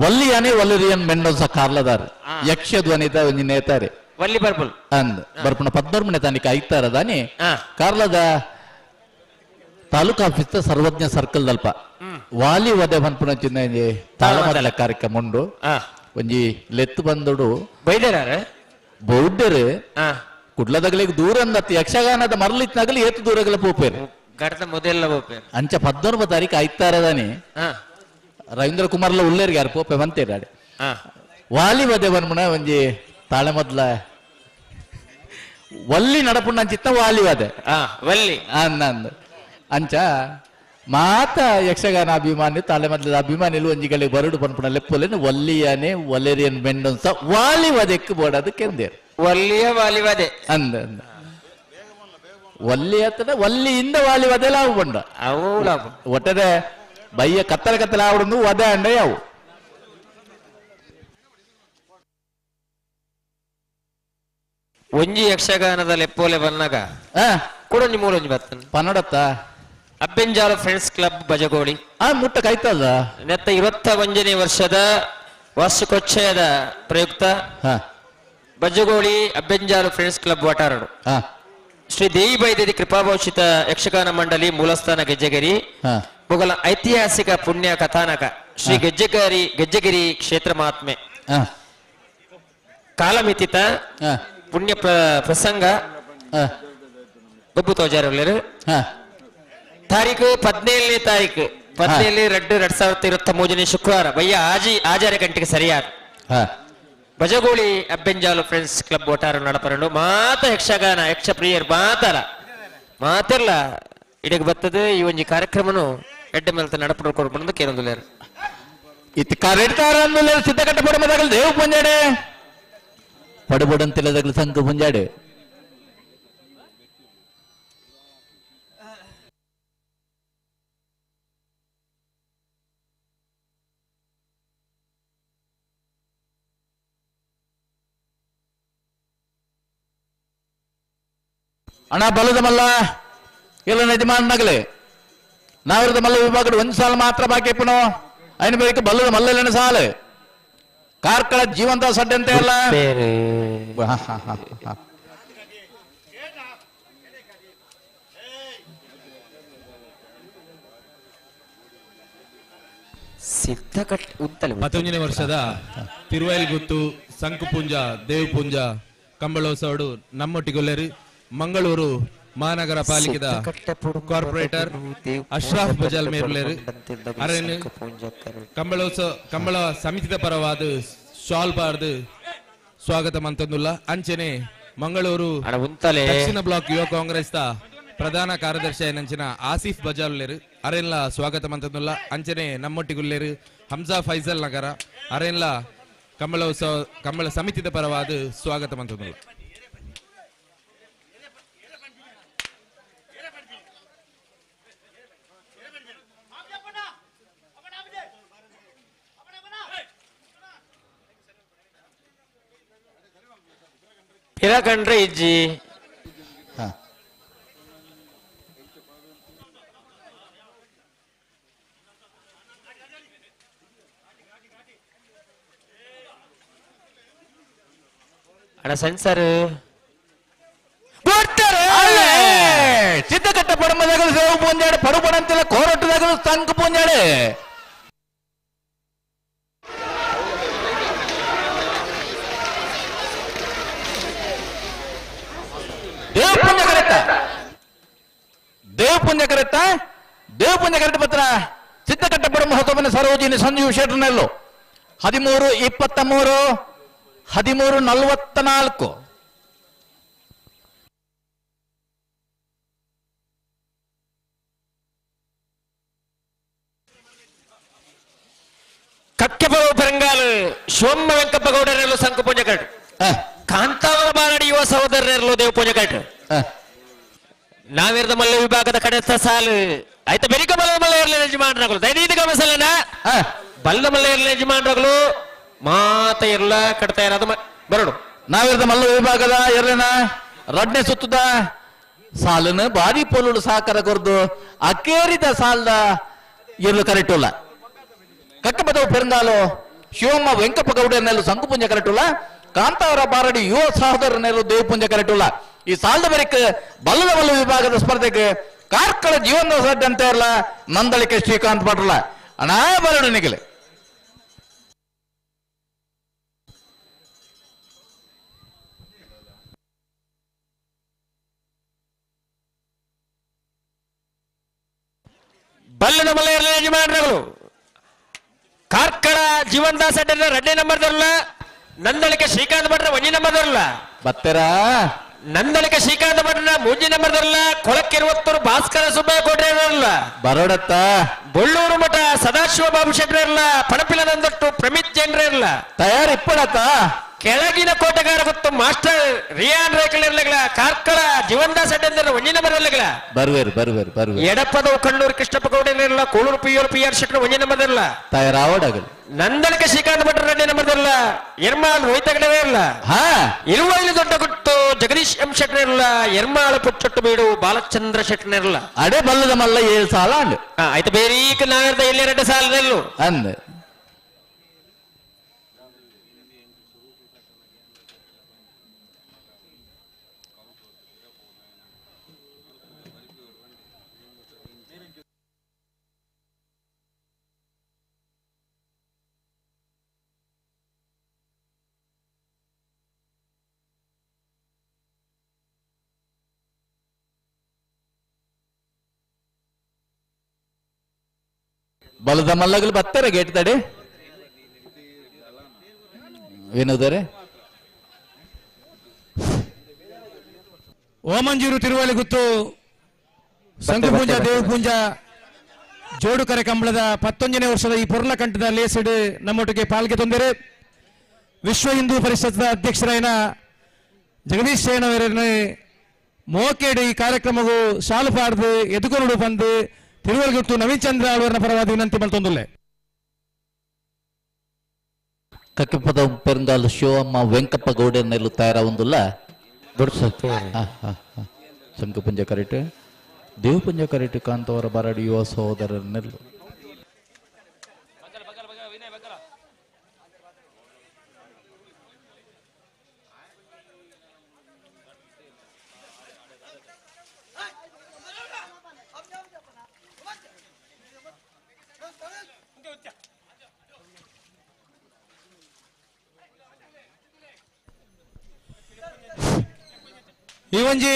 ವಲ್ಲಿಯಾನೆ ವಲ್ಲರಿಯನ್ ಮೆಂಡೋನ್ಸ ಕಾರ್ಲದಾರ್ ಯಕ್ಷ ಧ್ವನಿತ ಒಂಜಿ ನೇತಾರೆ ವಲ್ಲಿ ಬರ್ಪುಲ್ ಅಂದ್ ಬರ್ಪುಣ ಪದ್ಮರ್ಮನೆ ತಾನಿಕ ಐತಾರ ದಾನಿ ಕಾರ್ಲದ ತಾಲೂಕು ಆಫೀಸ್ ಸರ್ವಜ್ಞ ಸರ್ಕಲ್ ದಲ್ಪ ವಾಲಿ ವದೆ ಪನ್ಪುನ ಚಿನ್ನ ತಾಳಮದ್ದಲ ಕಾರ್ಯಕ್ರಮ ಉಂಡು. ಒಂಜಿ ಲೆತ್ತು ಬಂದೋಡು ಬೈದೇರಾರ ಬೌದ್ಧರು ಕುಡ್ಲದಗಲಿಗೆ ದೂರ ಅಂದತ್ತು ಯಕ್ಷಗಾನದ ಮರಳಿತ್ನಾಗಲಿ ಏತು ದೂರಗಲ ಪೋಪೇರು ಗಡದ ಮೊದಲ ಪೋಪೇರು ಅಂಚ 19 ತಾರೀಕು ಐತಾರದಾನೆ ರವೀಂದ್ರ ಕುಮಾರ್ಲ ಉಳ್ಳೇರಿಗೆ ಯಾರು ಪೋಪೆ ಬಂತೇರಿ ಆಡೆ ವಾಲಿಬದೆ ಬನ್ಮುಣ ಒಂಜಿ ತಾಳೆ ಮೊದ್ಲ ವಲ್ಲಿ ನಡಪುಣ್ಣ ಅಂಚಿತ್ತ ವಾಲಿವಾದೆ ವಲ್ಲಿ ಅಂದ ಅಂಚ ಮಾತ ಯಕ್ಷಗಾನ ಅಭಿಮಾನಿ ತಾಳೆ ಮೊದಲ ಅಭಿಮಾನಿಲು ಒಂಜಿಗಲೆ ಬರಡು ಪನ್ಪುಣ ಲೆಪ್ಪೊಲೆನ್ ವಲ್ಲಿಯಾನೆ ವಲೇರಿಯನ್ ಮೆಂಡೊನ್ಸ ವಾಲಿವಾದೆಕ್ ಬೋಡದು ಕೆಂದೇರು ವಲ್ಲಿಯ ವಾಲಿವಾದೆ ಅಂದ ಅಂದ ವಲ್ಲಿ ಅತ್ತದ ವಲ್ಲಿಯಿಂದ ವಾಲಿವಾದೆ ಲಾವು ಬಂಡ ಅವು ಲಾವು ಒಟ್ಟದೆ ಬಯ್ಯ ಕತ್ತಲ ಕತ್ತಲ ಆವಡೊಂದು ವದೆ ಅಂಡ ಯಾವು ಒಂಜಿ ಯಕ್ಷಗಾನದ ಲೆಪ್ಪೋಲೆ ಬನ್ನಾಗ ಕೊಡೊಂಜಿ ಮೂಲೊಂಜಿ ಬರ್ತನೆ ಪನ್ನಡತ್ತ ಅಬ್ಬೆಂಜಾಲ ಫ್ರೆಂಡ್ಸ್ ಕ್ಲಬ್ ಬಜಗೋಳಿ ಆ ಮುಟ್ಟ ಕೈತದ ನೆತ್ತ 21ನೇ ವರ್ಷದ ವಾರ್ಷಿಕೋತ್ಸವದ ಪ್ರಯುಕ್ತ ಬಜಗೋಳಿ ಅಬ್ಬೆಂಜಾಲು ಫ್ರೆಂಡ್ಸ್ ಕ್ಲಬ್ ವಟಾರಡು ಶ್ರೀ ದೇವಿ ಬೈದೇದಿ ಕೃಪಾಭೂಷಿತ ಯಕ್ಷಗಾನ ಮಂಡಳಿ ಮೂಲಸ್ಥಾನ ಗೆಜ್ಜೆಗಿರಿ ಮೊಗಲ ಐತಿಹಾಸಿಕ ಪುಣ್ಯ ಕಥಾನಕ ಶ್ರೀ ಗೆಜ್ಜೆಗಿರಿ ಕ್ಷೇತ್ರ ಮಹಾತ್ಮೆ ಕಾಲಮಿತಿತ ಪುಣ್ಯ ಪ್ರಸಂಗ ಗೊಬ್ಬು ತೋಜಾರಲ್ಲೇರು ತಾರೀಕು 17ನೇ ತಾರೀಕು 17/2/2023 ಶುಕ್ರವಾರ ಬಯ್ಯ ಆಜಾರೆ ಗಂಟೆಗೆ ಸರಿಯಾದ ಬಜಗೋಳಿ ಅಬ್ಬೆಂಜಾಲು ಫ್ರೆಂಡ್ಸ್ ಕ್ಲಬ್ ಒಟ್ಟಾರು ನಡಪರಂಡು ಮಾತ ಯಕ್ಷಗಾನ ಯಕ್ಷ ಪ್ರಿಯರ್ ಮಾತಲ್ಲ ಮಾತೆಲ್ಲ ಇಡಗ್ ಬರ್ತದೆ ಈ ಒಂಜಿ ಕಾರ್ಯಕ್ರಮನು ಎಡ್ಡೆ ಮೇಲ್ತ ನಡಪಡು ಕೊಡ್ಬಂದು ಕೇರೊಂದುಲೇರು ಇತ್ ಕರೆಡ್ತಾರ ಸಿದ್ಧಕಟ್ಟ ಪಡಮದಾಗಲ್ ದೇವು ಪುಂಜಾಡೆ ಪಡಬಡಂತಿಲ್ಲದಾಗಲು ಸಂಕ ಪುಂಜಾಡೆ ಅಣ್ಣ ಬಲದ ಮಲ್ಲ ಇಲ್ಲ ಯಜಮಾನನಾಗಲೇ ನಾವಿರದ ಮಲ್ಲ ವಿಭಾಗದ ಒಂದು ಸಾಲ ಮಾತ್ರ ಬಾಕಿ ಇಪ್ಪನು ಐನು ಬೇಕು ಬಲ್ಲದ ಮಲ್ಲಲೇನ ಸಾಲು ಕಾರ್ಕಳ ಜೀವಂತ ಸಡ್ಡೆ ಅಂತ ಅಲ್ಲ ಸಿದ್ಧಕಟ್ ಉತ್ತಲ 19ನೇ ವರ್ಷದ ತಿರುವೈಲ್ಗುತ್ತು ಸಂಕುಪುಂಜ ದೇವಪುಂಜ ಕಂಬಳೋತ್ಸವಡು ನಮ್ಮೊಟ್ಟಿಗೊಲ್ಲೇರು ಮಂಗಳೂರು ಮಹಾನಗರ ಪಾಲಿಕೆದ ಕಾರ್ಪೊರೇಟರ್ ಅಶ್ರಾಫ್ ಬಜಾಲ್ ಮೇರುಲೇರು ಅರೇನು ಕಂಬಳೋತ್ಸವ ಕಂಬಳ ಸಮಿತಿದ ಪರವಾದ ಶಾಲ್ ಬಾರ್ದು ಸ್ವಾಗತ ಮಂತಂದುಲ್ಲ. ಅಂಚನೆ ಮಂಗಳೂರು ದಕ್ಷಿಣ ಬ್ಲಾಕ್ ಯುವ ಕಾಂಗ್ರೆಸ್ ಪ್ರಧಾನ ಕಾರ್ಯದರ್ಶಿ ನಂಚಿನ ಆಸಿಫ್ ಬಜಾಲ್ಲೇರು ಅರೇನ್ಲ ಸ್ವಾಗತ ಮಂತಂದುಲ್ಲ. ಅಂಚನೆ ನಮ್ಮೊಟ್ಟಿಗುಲ್ಲೇರು ಹಂಸಾ ಫೈಜಲ್ ನಗರ ಅರೇನ್ಲ ಕಂಬಳೋತ್ಸವ ಕಂಬಳ ಸಮಿತಿದ ಪರವಾದ ಸ್ವಾಗತ ಮಂತಂದುಲ್ಲ. ಕಂಡ್ರೆ ಇಜ್ಜಿ ಅಣ್ಣ ಸೆನ್ಸರ್ ಸಿದ್ಧಕಟ್ಟ ಪಡಮದಾಗಲು ಸೇವು ಪೂಂಜಾಡೆ ಪಡುಪಡಂತಿಲ್ಲ ಕೋರಟ್ಟದಾಗಲು ಸಂಕ ಪೂಂಜಾಡೆ ದೇವಪುಣ್ಯ ಕರೆಕ್ಟ ದೇವಪುಣ್ಯ ಕರೆಕ್ಟ ದೇವಪುಣ್ಯ ಕರೆಕ್ಟ್ ಪತ್ರ ಸಿದ್ಧಕಟ್ಟ ಪರಮ ಹೊಸಬನ ಸರೋಜಿನಿ ಸಂಜೀವ್ ಶೆಟ್ಟರ್ನಲ್ಲು 13 23 13 44 ಕಕ್ಕೆಬರು ಪೆರಂಗಾಲ್ ಶಿವಮ್ಮ ವೆಂಕಪ್ಪ ಗೌಡರೆಲ್ಲೂ ಸಂಕು ಪೂಜೆ ಕರೆಕ್ಟ್ ಕಾಂತಾವರ ಬಾರಡಿ ಯುವ ಸಹೋದರರೆಲ್ಲೂ ದೇವ ಪೂಜೆ ಕರೆಕ್ಟ್ ನಾವಿರದ ಮಲ್ಲ ವಿಭಾಗದ ಕಡೆ ಸಾಲು ಆಯ್ತಾ ಬೆರಿಕ ಬಲ್ಲ ಮಲ್ಲ ಇರಲಿ ಯಜಮಾನರುಗಳು ದೈನಂದಿನ ಗಮನಿಸಲನ ಬಲ್ಲ ಮಲ್ಲ ಇರಲಿ ಯಜಮಾನರುಗಳು ಮಾತ ಇರಲ ಕಟ್ತಾ ಇರೋದು ಬರಡು ನಾವಿರದ ಮಲ್ಲ ವಿಭಾಗದ ಎರಡನ ರಡ್ನೆ ಸುತ್ತದ ಸಾಲನ ಬಾರಿ ಪೊಲುಡು ಸಾಕರ ಕೊರ್ದು ಅಕೇರಿದ ಸಾಲದ ಇರಲು ಕರೆಕ್ಟುಲ್ಲ ಕಕ್ಕಪದವು ಪೆರಂಗಾಲು ಶಿವಮ್ಮ ವೆಂಕಪ್ಪ ಗೌಡರನೆಲ್ಲೂ ಸಂಕುಪುಂಜ ಕರೆಕ್ಟುಲ್ಲ ಕಾಂತಾವರ ಬಾರಡಿ ಯುವ ಸಹೋದರನೆಲ್ಲೂ ದೇವಪುಂಜ ಕರೆಕ್ಟುಲ್ಲ ಈ ಸಾಲದ ಬರಿಕ್ ಬಲ್ಲದ ಬಲ್ಲ ವಿಭಾಗದ ಸ್ಪರ್ಧೆಗೆ ಕಾರ್ಕಳ ಜೀವನ ಸಡ್ಡೆ ಅಂತ ಇರಲ್ಲ ನಂದಳಿಕೆ ಶ್ರೀಕಾಂತ್ ಪಾಟೀಲ ಅಣ್ಣ ಬರಡು ನಿಗಲೆ. ಬಲ್ಲದ ಮಲೆಯಲ್ಲಿ ಯಜಮಾನರುಗಳು ಕಾರ್ಕಳ ಜೀವನ್ ದಾಸ್ ಅಡ್ಡ 2 ನಂಬರ್ ದರಲ್ಲ ನಂದಳಿಕೆ ಶ್ರೀಕಾಂತ್ ಭಟ್ರ 1 ನಂಬರ್ ದರಲ್ಲ ಬತ್ತೆರಾ ನಂದಳಿಕೆ ಶ್ರೀಕಾಂತ್ ಭಟ್ರ 3 ನಂಬರ್ ದರಲ್ಲ ಕೊಳಕ್ಕಿರುವತ್ತೂರು ಭಾಸ್ಕರ ಸುಬ್ಬಯ್ಯ ಕೋಟೆರಲ್ಲ ಬರೋಡತ್ತ ಬೊಳ್ಳೂರು ಮಠ ಸದಾಶಿವ ಬಾಬು ಶೆಟ್ಟರಲ್ಲ ಪಣಪಿಲ ನಂದಟ್ಟು ಪ್ರಮಿತ್ ಜೈನ್ರಲ್ಲ ತಯಾರಿ ಇಪ್ಪಡತ್ತ ಕೆಳಗಿನ ಕೋಟೆಗಾರ ಗೊತ್ತು ಮಾಸ್ಟರ್ ರಿಯಾನ್ ರೇಖಲಿರ್ಲಗಳ ಕಾರ್ಕಳ ಜೀವನ್ ದಾಸ್ ಅಡ್ಡ 1 ನಂಬರ್ ಇರ್ಲಗಳ ಬರ್ವೇರು ಬರ್ವೇರು ಬರ್ವೇರು ಎಡಪದವು ಕಣ್ಣೂರು ಕೃಷ್ಣಪ್ಪ ಗೌಡನಿರಲ್ಲ ಕೋಳೂರು ಪಿಯೂರು ಪಿ ಆರ್ ಶೆಟ್ಟರು 1 ನಂಬರ್ ಇರಲ್ಲ ತಯಾರಾವಡಗಲ್ ನಂದಳಿಕೆ ಶ್ರೀಕಾಂತ್ ಭಟ್ರು 2 ನಂಬರ್ ಇರಲ್ಲ ಎರ್ಮಾಳ್ ರೋಹಿತ ಗಡವೆ ಇರಲ್ಲ ಇರುವಲ್ಲಿ ದೊಡ್ಡ ಗುಟ್ಟು ಜಗದೀಶ್ ಎಂ ಶೆಟ್ಟರ್ ಇರಲ್ಲ ಎರ್ಮಾಳ ಪುಚ್ಚೊಟ್ಟು ಬೀಡು ಬಾಲಚಂದ್ರ ಶೆಟ್ಟರ್ ಇರಲ್ಲ ಅಡೆ ಬಲ್ಲದ ಮಲ್ಲ 7 ಸಾಲ ಅಂಡ್ ಆಯ್ತು ಬೇರೀಕ ನಾಗರದ ಎಲ್ಲಿ 2 ಸಾಲ ನೆಲ್ಲು ಅಂದ್ ಬಲದ ಮಲ್ಲಗಳು ಬರ್ತಾರೆ ಗೇಟ್ ತಡೆ ವಿನೋದರೆ ಓಮಂಜೂರು ತಿರುವಳಿಗುತ್ತು ಸಂಘಪೂಂಜ ದೇವಪೂಂಜ ಜೋಡುಕರೆ ಕಂಬಳದ 19ನೇ ವರ್ಷದ ಈ ಪೊರ್ಲಕಂಠದ ಲೇಸಿಡು ನಮ್ಮೊಟ್ಟಿಗೆ ಪಾಲ್ಗೆ ತೊಂದರೆ ವಿಶ್ವ ಹಿಂದೂ ಪರಿಷತ್ದ ಅಧ್ಯಕ್ಷರಾಯನ ಜಗದೀಶ್ ಸೇನವರನ್ನು ಮೋಕೇಡು ಈ ಕಾರ್ಯಕ್ರಮವು ಶಾಲು ಪಾಡ್ದು ಎದುಕೊನುಡು ಬಂದು ತಿರುವಲ್ಗುತ್ತು ನವೀನ್ ಚಂದ್ರ ಅವರನ್ನ ಪರವಾದ ವಿನಂತಿ ಮಲ್ತೊಂದುಲ್ಲೆ. ಕಕ್ಕಿಪದ ಪೆರುಂಗಾಲು ಶಿವಮ್ಮ ವೆಂಕಪ್ಪ ಗೌಡನೆಲ್ಲು ತಯಾರ ಒಂದುಲ್ಲ ದೊಡ್ಡ ಶಂಕುಪುಂಜ ಕರೆಟ್ ದೇವಪುಂಜ ಕರೆಟ್ ಕಾಂತವರ ಬರಡಿ ಯುವ ಸಹೋದರನೆಲ್ಲು. ಈ ಒಂಜಿ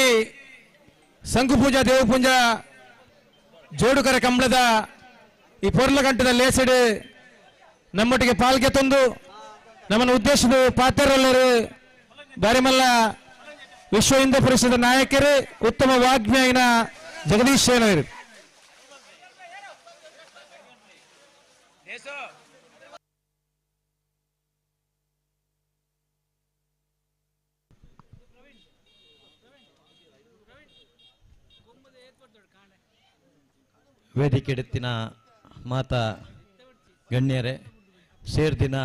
ಸಂಕುಪೂಜಾ ದೇವಪೂಂಜಾ ಜೋಡುಕರ ಕಂಬಳದ ಈ ಪೊರ್ಲಗಂಟದ ಲೇಸಡು ನಮ್ಮೊಟ್ಟಿಗೆ ಪಾಲ್ಗೆ ತಂದು ನಮ್ಮನ್ನು ಉದ್ದೇಶದ ಪಾತ್ರರಲ್ಲರು ಬಾರಿಮಲ್ಲ ವಿಶ್ವ ಹಿಂದೂ ಪರಿಷತ್ ನಾಯಕರು ಉತ್ತಮ ವಾಗ್ಮ್ಯಾಯಿನ ಜಗದೀಶ್ ಸೇನವರು. ವೇದಿಕೆಡೆತ್ತಿನ ಮಾತಾ ಗಣ್ಯರೇ, ಸೇರ್ದಿನ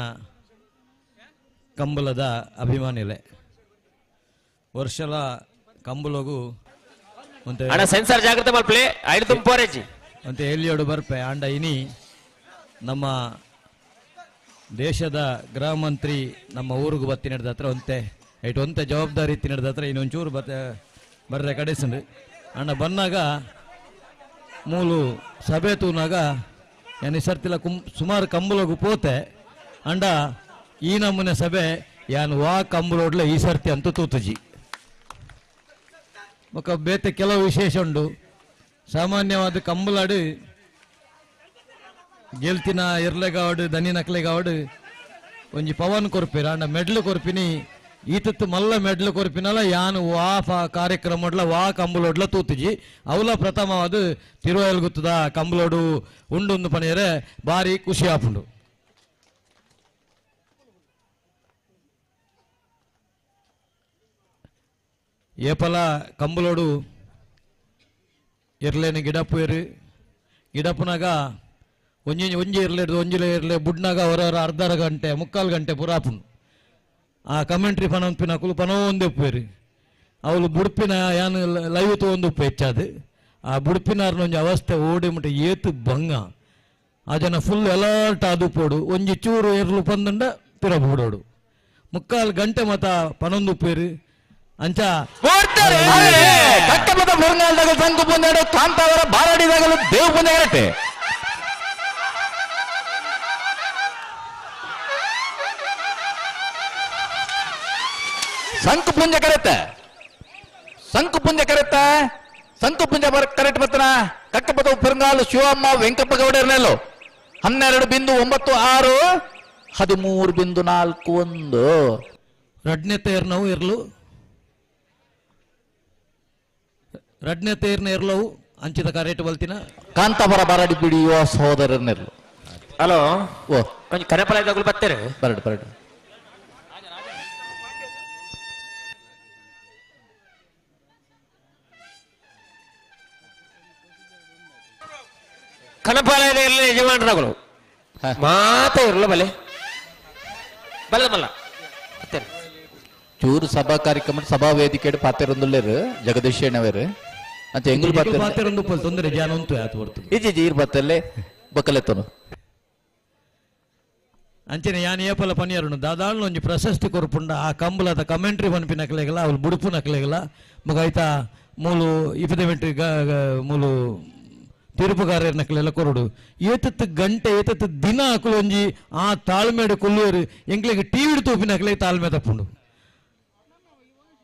ಕಂಬಳದ ಅಭಿಮಾನಿಲೆ, ವರ್ಷಲ ಕಂಬಳಗೂ ಅಣ್ಣ ಸೆನ್ಸರ್ ಜಾಗೃತಿ ಮಲ್ಪಲೆ ಐದು ತುಂಬೋರೇಜಿ ಅಂತ ಎಲ್ಲಿಯೋಡು ಬರ್ಪೆ ಅಂಡ ಇನಿ ನಮ್ಮ ದೇಶದ ಗೃಹ ಮಂತ್ರಿ ನಮ್ಮ ಊರಿಗೆ ಬತ್ತಿ ನಡೆದ ಹತ್ರ ಒಂತೆ ಐಟ್ ಒಂತೆ ಜವಾಬ್ದಾರಿ ಇತ್ತಿ ನಡೆದ ಹತ್ರ ಇನ್ನೊಂಚೂರು ಬತ್ತ ಬರ್ರೆ ಕಡೆಸಂಡು ಅಣ್ಣ ಬಂದಾಗ ಮೂಲು ಸಭೆ ತೂನಾಗ ಯಾನ್ ಈ ಸರ್ತಿಲ ಸುಮಾರು ಕಂಬಳಗು ಪೋತೆ ಅಂಡ ಈ ನಮೂನೆ ಸಭೆ ಯಾನ್ ವಾ ಕಂಬಳೋಡ್ಲೆ ಈ ಸರ್ತಿ ಅಂತೂ ತೂತುಜಿ. ಬೊಕ ಬೇತೆ ಕೆಲವು ವಿಶೇಷ ಉಂಡು. ಸಾಮಾನ್ಯವಾದ ಕಂಬಳಾಡು ಗೆಲ್ತಿನ ಎರ್ಲೆಗಾವಡು ದನಿನಕ್ಲೆಗಾವಡು ಒಂಜಿ ಪವನ್ ಕೊರ್ಪಿರ ಅಂಡ ಮೆಡ್ಲು ಕೊರ್ಪಿನಿ ಈತತ್ತು ಮಲ್ಲ ಮೆಡ್ಲು ಕೊರ್ಪಿನಲ್ಲ ಯಾನು ವಾ ಕಾರ್ಯಕ್ರಮಡ್ಲ ವಾ ಕಂಬಳೋಡ್ಲ ತೂತುಜಿ. ಅವಲ ಪ್ರಥಮವಾದ ತಿರುವಯಲ್ ಗುತ್ತದ ಕಂಬಳೋಡು ಉಂಡುಂದು ಪಣಿಯರೆ ಭಾರಿ ಖುಷಿ ಆಪುಂಡು. ಏಪಲ ಕಂಬಳೋಡು ಎರ್ಲೇನು ಗಿಡಪ್ಪು ಗಿಡಪ್ಪನಾಗ ಒಂಜಿ ಒಂಜಿ ಇರ್ಲೇಡ್ದು ಒಂಜಿಲೆ ಇರ್ಲೆ ಬುಡ್ನಾಗ ಹೊರ ಅರ್ಧ ಗಂಟೆ ಮುಕ್ಕಾಲು ಗಂಟೆ ಪುರಾಪುಂಡು. ಆ ಕಮೆಂಟ್ರಿ ಪನೊಂಪಿನಕುಲು ಪನೋ ಒಂದು ಉಪ್ಪೇರಿ ಅವಳು ಬುಡ್ಪಿನ ಯಾನು ಲೈವ್ ತಗೊಂಡು ಉಪ್ಪು ಹೆಚ್ಚಾದು ಆ ಬುಡ್ಪಿನಾರ್ನ ಒಂಜಿ ಅವಸ್ಥೆ ಓಡಿ ಮುಟ್ಟ ಏತು ಭಂಗ ಆ ಜನ ಫುಲ್ ಅಲರ್ಟ್ ಆದು ಪೋಡು ಒಂಜಿ ಚೂರು ಎರ್ಲು ಪಂದಂಡ ಪಿರ ಬುಡೋಡು ಮುಕ್ಕಾಲು ಗಂಟೆ ಮತ ಪನೊಂದು ಉಪ್ಪೇರಿ ಅಂಚ ಕಾಂತಾವರ ಬಾರಾಡಿದಾಗಲೂ ದೇವ್ ಬಂದಾಗರಟ್ಟೆ ಸಂಕು ಪುಂಜ ಕರೆತ್ತ ಸಂಕು ಪುಂಜ ಕರೆಕ್ಟ್ ಬರ್ತನ ಕಕ್ಕಪದ ಪೆರಂಗಾಲು ಶಿವಮ್ಮ ವೆಂಕಪ್ಪ ಗೌಡರ್ನೆಲ್ಲು 12.96 13.41. ರಡ್ನೇ ತೇರ್ನವು ಇರ್ಲು ರಡ್ನೇ ತೇರ್ನ ಇರ್ಲವು ಅಂಚಿದ ಕರೇಟ್ ಬಲ್ತಿನ ಕಾಂತಾಪುರ ಬಾರಡಿ ಬಿಡಿಯುವ ಸಹೋದರನೆರ್ಲು. ಹಲೋ ಓ ಒಂಜಿ ಕನಪಲ ಬತ್ತೇರೆ ಬರಡು ಬರಡು. ಕನಪಾಲಯದ ಇರಲಿ ಯಜಮಾನರಾಗಲು ಮಾತ ಇರಲ್ಲ ಬಲೆ ಬಲ್ಲ ಮಲ್ಲ. ಚೂರು ಸಭಾ ಕಾರ್ಯಕ್ರಮ ಸಭಾ ವೇದಿಕೆ ಪಾತೆರೊಂದುಲ್ಲೇರು ಜಗದೀಶ್ ಅಣ್ಣವೇರು ಅಂತ ಎಂಗುಲು ಪಾತೆರೊಂದು ತೊಂದರೆ ಜಾನ ಉಂಟು ಆತು ಬರ್ತದೆ ಇಜ್ಜಿ ಈರ್ ಬತ್ತಲ್ಲೇ ಬಕ್ಕಲೆತ್ತನು ಅಂಚನೆ ಯಾನ್ ಏಪಲ ಪನಿಯರುನು ದಾದಾಳ್ನ ಒಂಜಿ ಪ್ರಶಸ್ತಿ ಕೊರ್ಪುಂಡ ಆ ಕಂಬಲದ ಕಮೆಂಟ್ರಿ ಪನ್ಪಿನಕ್ಲೆಗಲ ಅವ್ಲು ಬುಡುಪುನಕ್ಲೆಗಲ ಮುಗೈತ ಮೂಲು ಇಪದಮೆಂಟ್ ಮೂಲು ತೀರ್ಪುಗಾರನಕ್ಲೆಲ್ಲ ಕೊರಡು ಏತತ್ತು ಗಂಟೆ ಏತತ್ತು ದಿನ ಅಕುಲು ಒಂಜಿ ಆ ತಾಳ್ಮೆಡು ಕೊಲ್ಲುವರು ಎಂಕ್ಲೆಗ್ ಟಿವಿಡ್ ತೂಪಿನಕ್ಲೆ ತಾಳ್ಮೆ ತಪ್ಪುಂಡು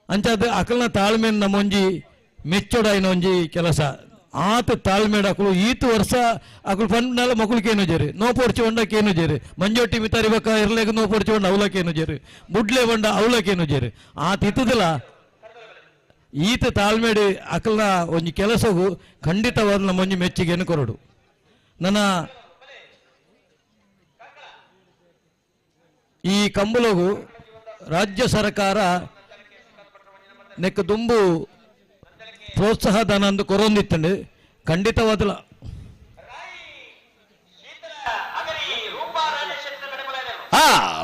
ಅಂಚಾದ ಅಕಲ್ನ ತಾಳ್ಮೆ ನಮ್ಮೊಂಜಿ ಮೆಚ್ಚೊಡಾಯಿನ ಒಂಜಿ ಕೆಲಸ ಆತ ತಾಳ್ಮೆಡ್ ಅಕುಲು ಈತ ವರ್ಷ ಅಕುಲು ಪಂಡ್ನಾಲ ಮಕ್ಕಳಿಗೇನು ಜೇರು ನೋ ಪೊರ್ಚಿ ಒಂಡಕ್ಕೇನು ಜೇರು ಮಂಜೋಟಿ ಮಿತಾರಿ ಬಕ್ಕ ಇರ್ಲೇಗ ನೋ ಪೊರ್ಚಿ ಒಂಡ ಅವಲಕ್ಕೇನು ಜೇರು ಬುಡ್ಲೆ ಬಂಡ ಅವಲಕ್ಕೇನು ಜೇರು ಆತ ಇತ್ತದಲ್ಲ ಈತ ತಾಳ್ಮೆಡಿ ಅಕಲ್ನ ಒಂಜಿ ಕೆಲಸಗೂ ಖಂಡಿತವಾದ ನಮ್ಮೊಂಜಿ ಮೆಚ್ಚುಗೆಯನ್ನು ಕೊರಡು. ನನ್ನ ಈ ಕಂಬಳಗು ರಾಜ್ಯ ಸರ್ಕಾರ ನೆಕ್ಕ ದುಂಬು ಪ್ರೋತ್ಸಾಹ ಧನ ಅಂದು ಕೊರೊಂದಿತ್ತಂಡು ಖಂಡಿತವಾದಲ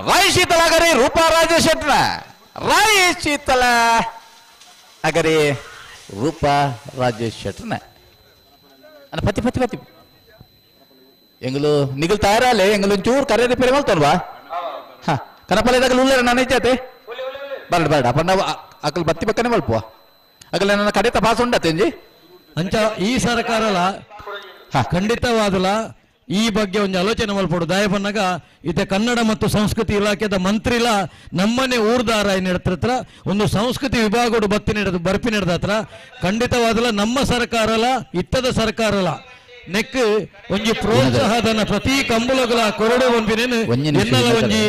ರಾಯ್ ಶೀತಲ ಅಗರಿ ರೂಪಾ ರಾಜೇಶ್ ಶೆಟ್ರ ರಾಯ್ ಶೀತಲ ಅಗರಿ ರೂಪಾ ರಾಜೇಶ್ ಶೆಟ್ರನ ಅನ್ನ ಪತಿ ಪತಿ ಪತಿ ಎಂಗಲು ನಿಗಲ್ ತಯಾರಾಲೆ ಎಂಗಲು ಒಂಚೂರು ಕರೆ ರಿಪೇರಿ ಮಾಡ್ತಾರವಾ ಹಾ ಕನಪಲೆದಾಗಲು ಉಳ್ಳೇರ ನಾನು ಇಚ್ಚಾತೆ ಬರಡ ಬರಡ ಅಪ್ಪ ನಾವು ಅಕಲ್ ಬತ್ತಿ ಪಕ್ಕನೆ ಮಲ್ಪುವ ಅಕಲ್ ನನ್ನ ಕಡೆ ತಪಾಸ ಉಂಡತ್ತೆ ಅಂಜಿ ಅಂಚ ಈ ಸರ್ಕಾರಲ ಖಂಡಿತವಾದಲ ಈ ಬಗ್ಗೆ ಒಂದು ಆಲೋಚನೆ ಮಲ್ಪಡು ದಾಯಬನ್ನಾಗ ಇತ್ತೆ ಕನ್ನಡ ಮತ್ತು ಸಂಸ್ಕೃತಿ ಇಲಾಖೆದ ಮಂತ್ರಿಲ ನಮ್ಮನೆ ಊರ್ದಾರ ಹತ್ರ ಒಂದು ಸಂಸ್ಕೃತಿ ವಿಭಾಗಡು ಬತ್ತಿ ನಡೆದು ಬರ್ಪಿ ನಡೆದ ಹತ್ರ ಖಂಡಿತವಾದಲ ನಮ್ಮ ಸರ್ಕಾರಲ ಇತ್ತದ ಸರ್ಕಾರಲ ನೆಕ್ ಒಂಜಿ ಪ್ರೋತ್ಸಾಹಧನ ಪ್ರತಿ ಕಂಬಳಗಳ ಕೊರಡು ಒಂಬಿನೇನು ಎನ್ನಲ ಒಂಜಿ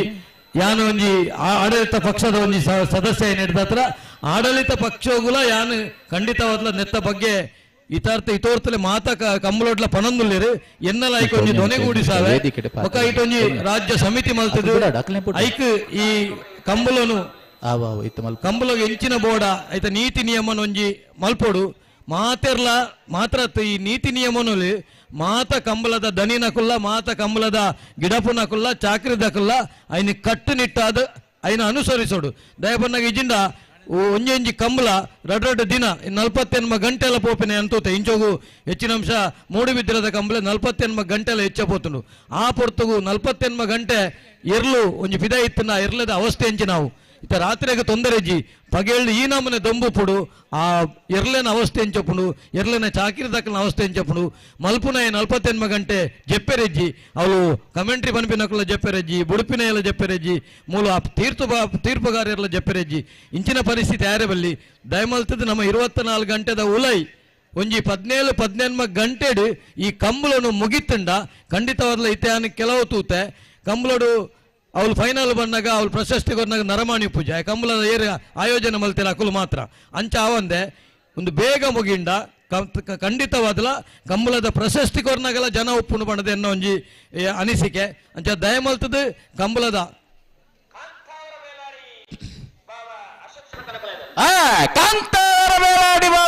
ಯಾನು ಒಂಜಿ ಆಡಳಿತ ಪಕ್ಷದ ಒಂಜಿ ಸದಸ್ಯ ನಡೆದ ಹತ್ರ ಆಡಳಿತ ಪಕ್ಷಗುಲ ಯಾನು ಖಂಡಿತವಾದಲ ನೆತ್ತ ಬಗ್ಗೆ ಇತಾರ್ಥ ಇತೋರ್ತಲೆ ಮಾತ ಕಂಬಳೋಟ್ಲ ಪನೊಂದುಲ್ಲೇರು ಎನ್ನಲ ಐಕ್ ಒಂಜಿ ದೊನೆಗೂಡಿಸಾವೆ ಬೊಕ ಇಟೊಂಜಿ ರಾಜ್ಯ ಸಮಿತಿ ಮಲ್ತದು ಐಕ್ ಈ ಕಂಬಳನು ಕಂಬಳಗ್ ಎಂಚಿನ ಬೋಡ ಐತ ನೀತಿ ನಿಯಮನ ಒಂಜಿ ಮಲ್ಪೊಡು ಮಾತೆರ್ಲ ಮಾತ್ರ ಈ ನೀತಿ ನಿಯಮನಲ್ಲಿ ಮಾತ ಕಂಬಳದ ದನಿನಕುಲ್ಲ ಮಾತ ಕಂಬಳದ ಗಿಡಪುನಕುಲ್ಲ ಚಾಕ್ರಿದಕುಲ್ಲ ಐನ ಕಟ್ಟುನಿಟ್ಟಾದ ಐನ ಅನುಸರಿಸೋಡು ದಯಬನ್ನಾಗ ಇಜಿಂದ ಒಂಜೊಂಜಿ ಕಂಬಳ ರಡ್ ರಡ್ ದಿನ 48 ಗಂಟೆಲ ಪೋಪಿನ ಅಂತೋತೆ ಇಂಚೋಗು ಹೆಚ್ಚಿನ ಅಂಶ ಮೂಡುಬಿದ್ರದ ಕಂಬಳ 48 ಗಂಟೆಲ ಹೆಚ್ಚ ಪೋತುಂಡು ಆ ಪೊರ್ತುಗು 48 ಗಂಟೆ ಎರ್ಲು ಒಂಜಿ ಪಿದ ಇತ್ತನ ಎರ್ಲದ ಅವಸ್ಥೆ ಎಂಚಿ ನಾವು ಇತ್ತ ರಾತ್ರಿಯಾಗ ತೊಂದರೆ ಇಜ್ಜಿ ಪಗೇಳು ಈ ನಮೂನೆ ದೊಂಬು ಪುಡು ಆ ಎರ್ಲೆನ ಅವಸ್ಥೆ ಎಂಚಪ್ಪುಂಡು ಎರ್ಲೆನ ಚಾಕಿರಿ ದಕ್ಕನ ಅವಸ್ಥೆ ಎಂಚಪ್ಪುಂಡು ಮಲ್ಪುನ 48 ಗಂಟೆ ಜೆಪ್ಪೆರೆಜ್ಜಿ ಅವಳು ಕಮೆಂಟ್ರಿ ಪನ್ಪಿನಕುಲ ಜೆಪ್ಪೆರೆಜ್ಜಿ ಬುಡುಪಿನ ಎಲ್ಲ ಜೆಪ್ಪೆರೆಜ್ಜಿ ಮೂಲ ಆ ತೀರ್ಪುಗಾರರೆಲ್ಲ ಜೆಪ್ಪೆರೆಜ್ಜಿ ಇಂಚಿನ ಪರಿಸ್ಥಿತಿ ಯಾರೇ ಬಲ್ಲಿ ದಯಮಲ್ತದ್ದು ನಮ್ಮ 24 ಗಂಟೆದ ಉಲೈ ಒಂಜಿ 17 18 ಗಂಟೆಡು ಈ ಕಂಬಳನು ಮುಗಿತಂಡ ಖಂಡಿತವಾದಲ ಇತ್ಯಾನ ಕೆಲವು ತೂತೆ ಕಂಬಳಡು ಅವಳು ಫೈನಲ್ ಬಂದಾಗ ಅವಳು ಪ್ರಶಸ್ತಿ ಕೊಟ್ಟಾಗ ನರಮಾಣಿ ಪೂಜೆ ಕಂಬಳದ ಏರು ಆಯೋಜನೆ ಮಲ್ತಿರ ಅಕುಲು ಮಾತ್ರ ಅಂಚ ಆವಂದೆ ಒಂದು ಬೇಗ ಮುಗಿಂಡ ಖಂಡಿತವಾದಲ ಕಂಬಳದ ಪ್ರಶಸ್ತಿ ಕೊರ್ನಾಗೆಲ್ಲ ಜನ ಒಪ್ಪುಂಡು ಬಣ್ಣದ ಎನ್ನೋ ಒಂಜಿ ಅನಿಸಿಕೆ ಅಂಚ ದಯಮಲ್ತದ್ದು ಕಂಬಳದ ಕಾಂತಾರ ಬೇಲಾಡಿ.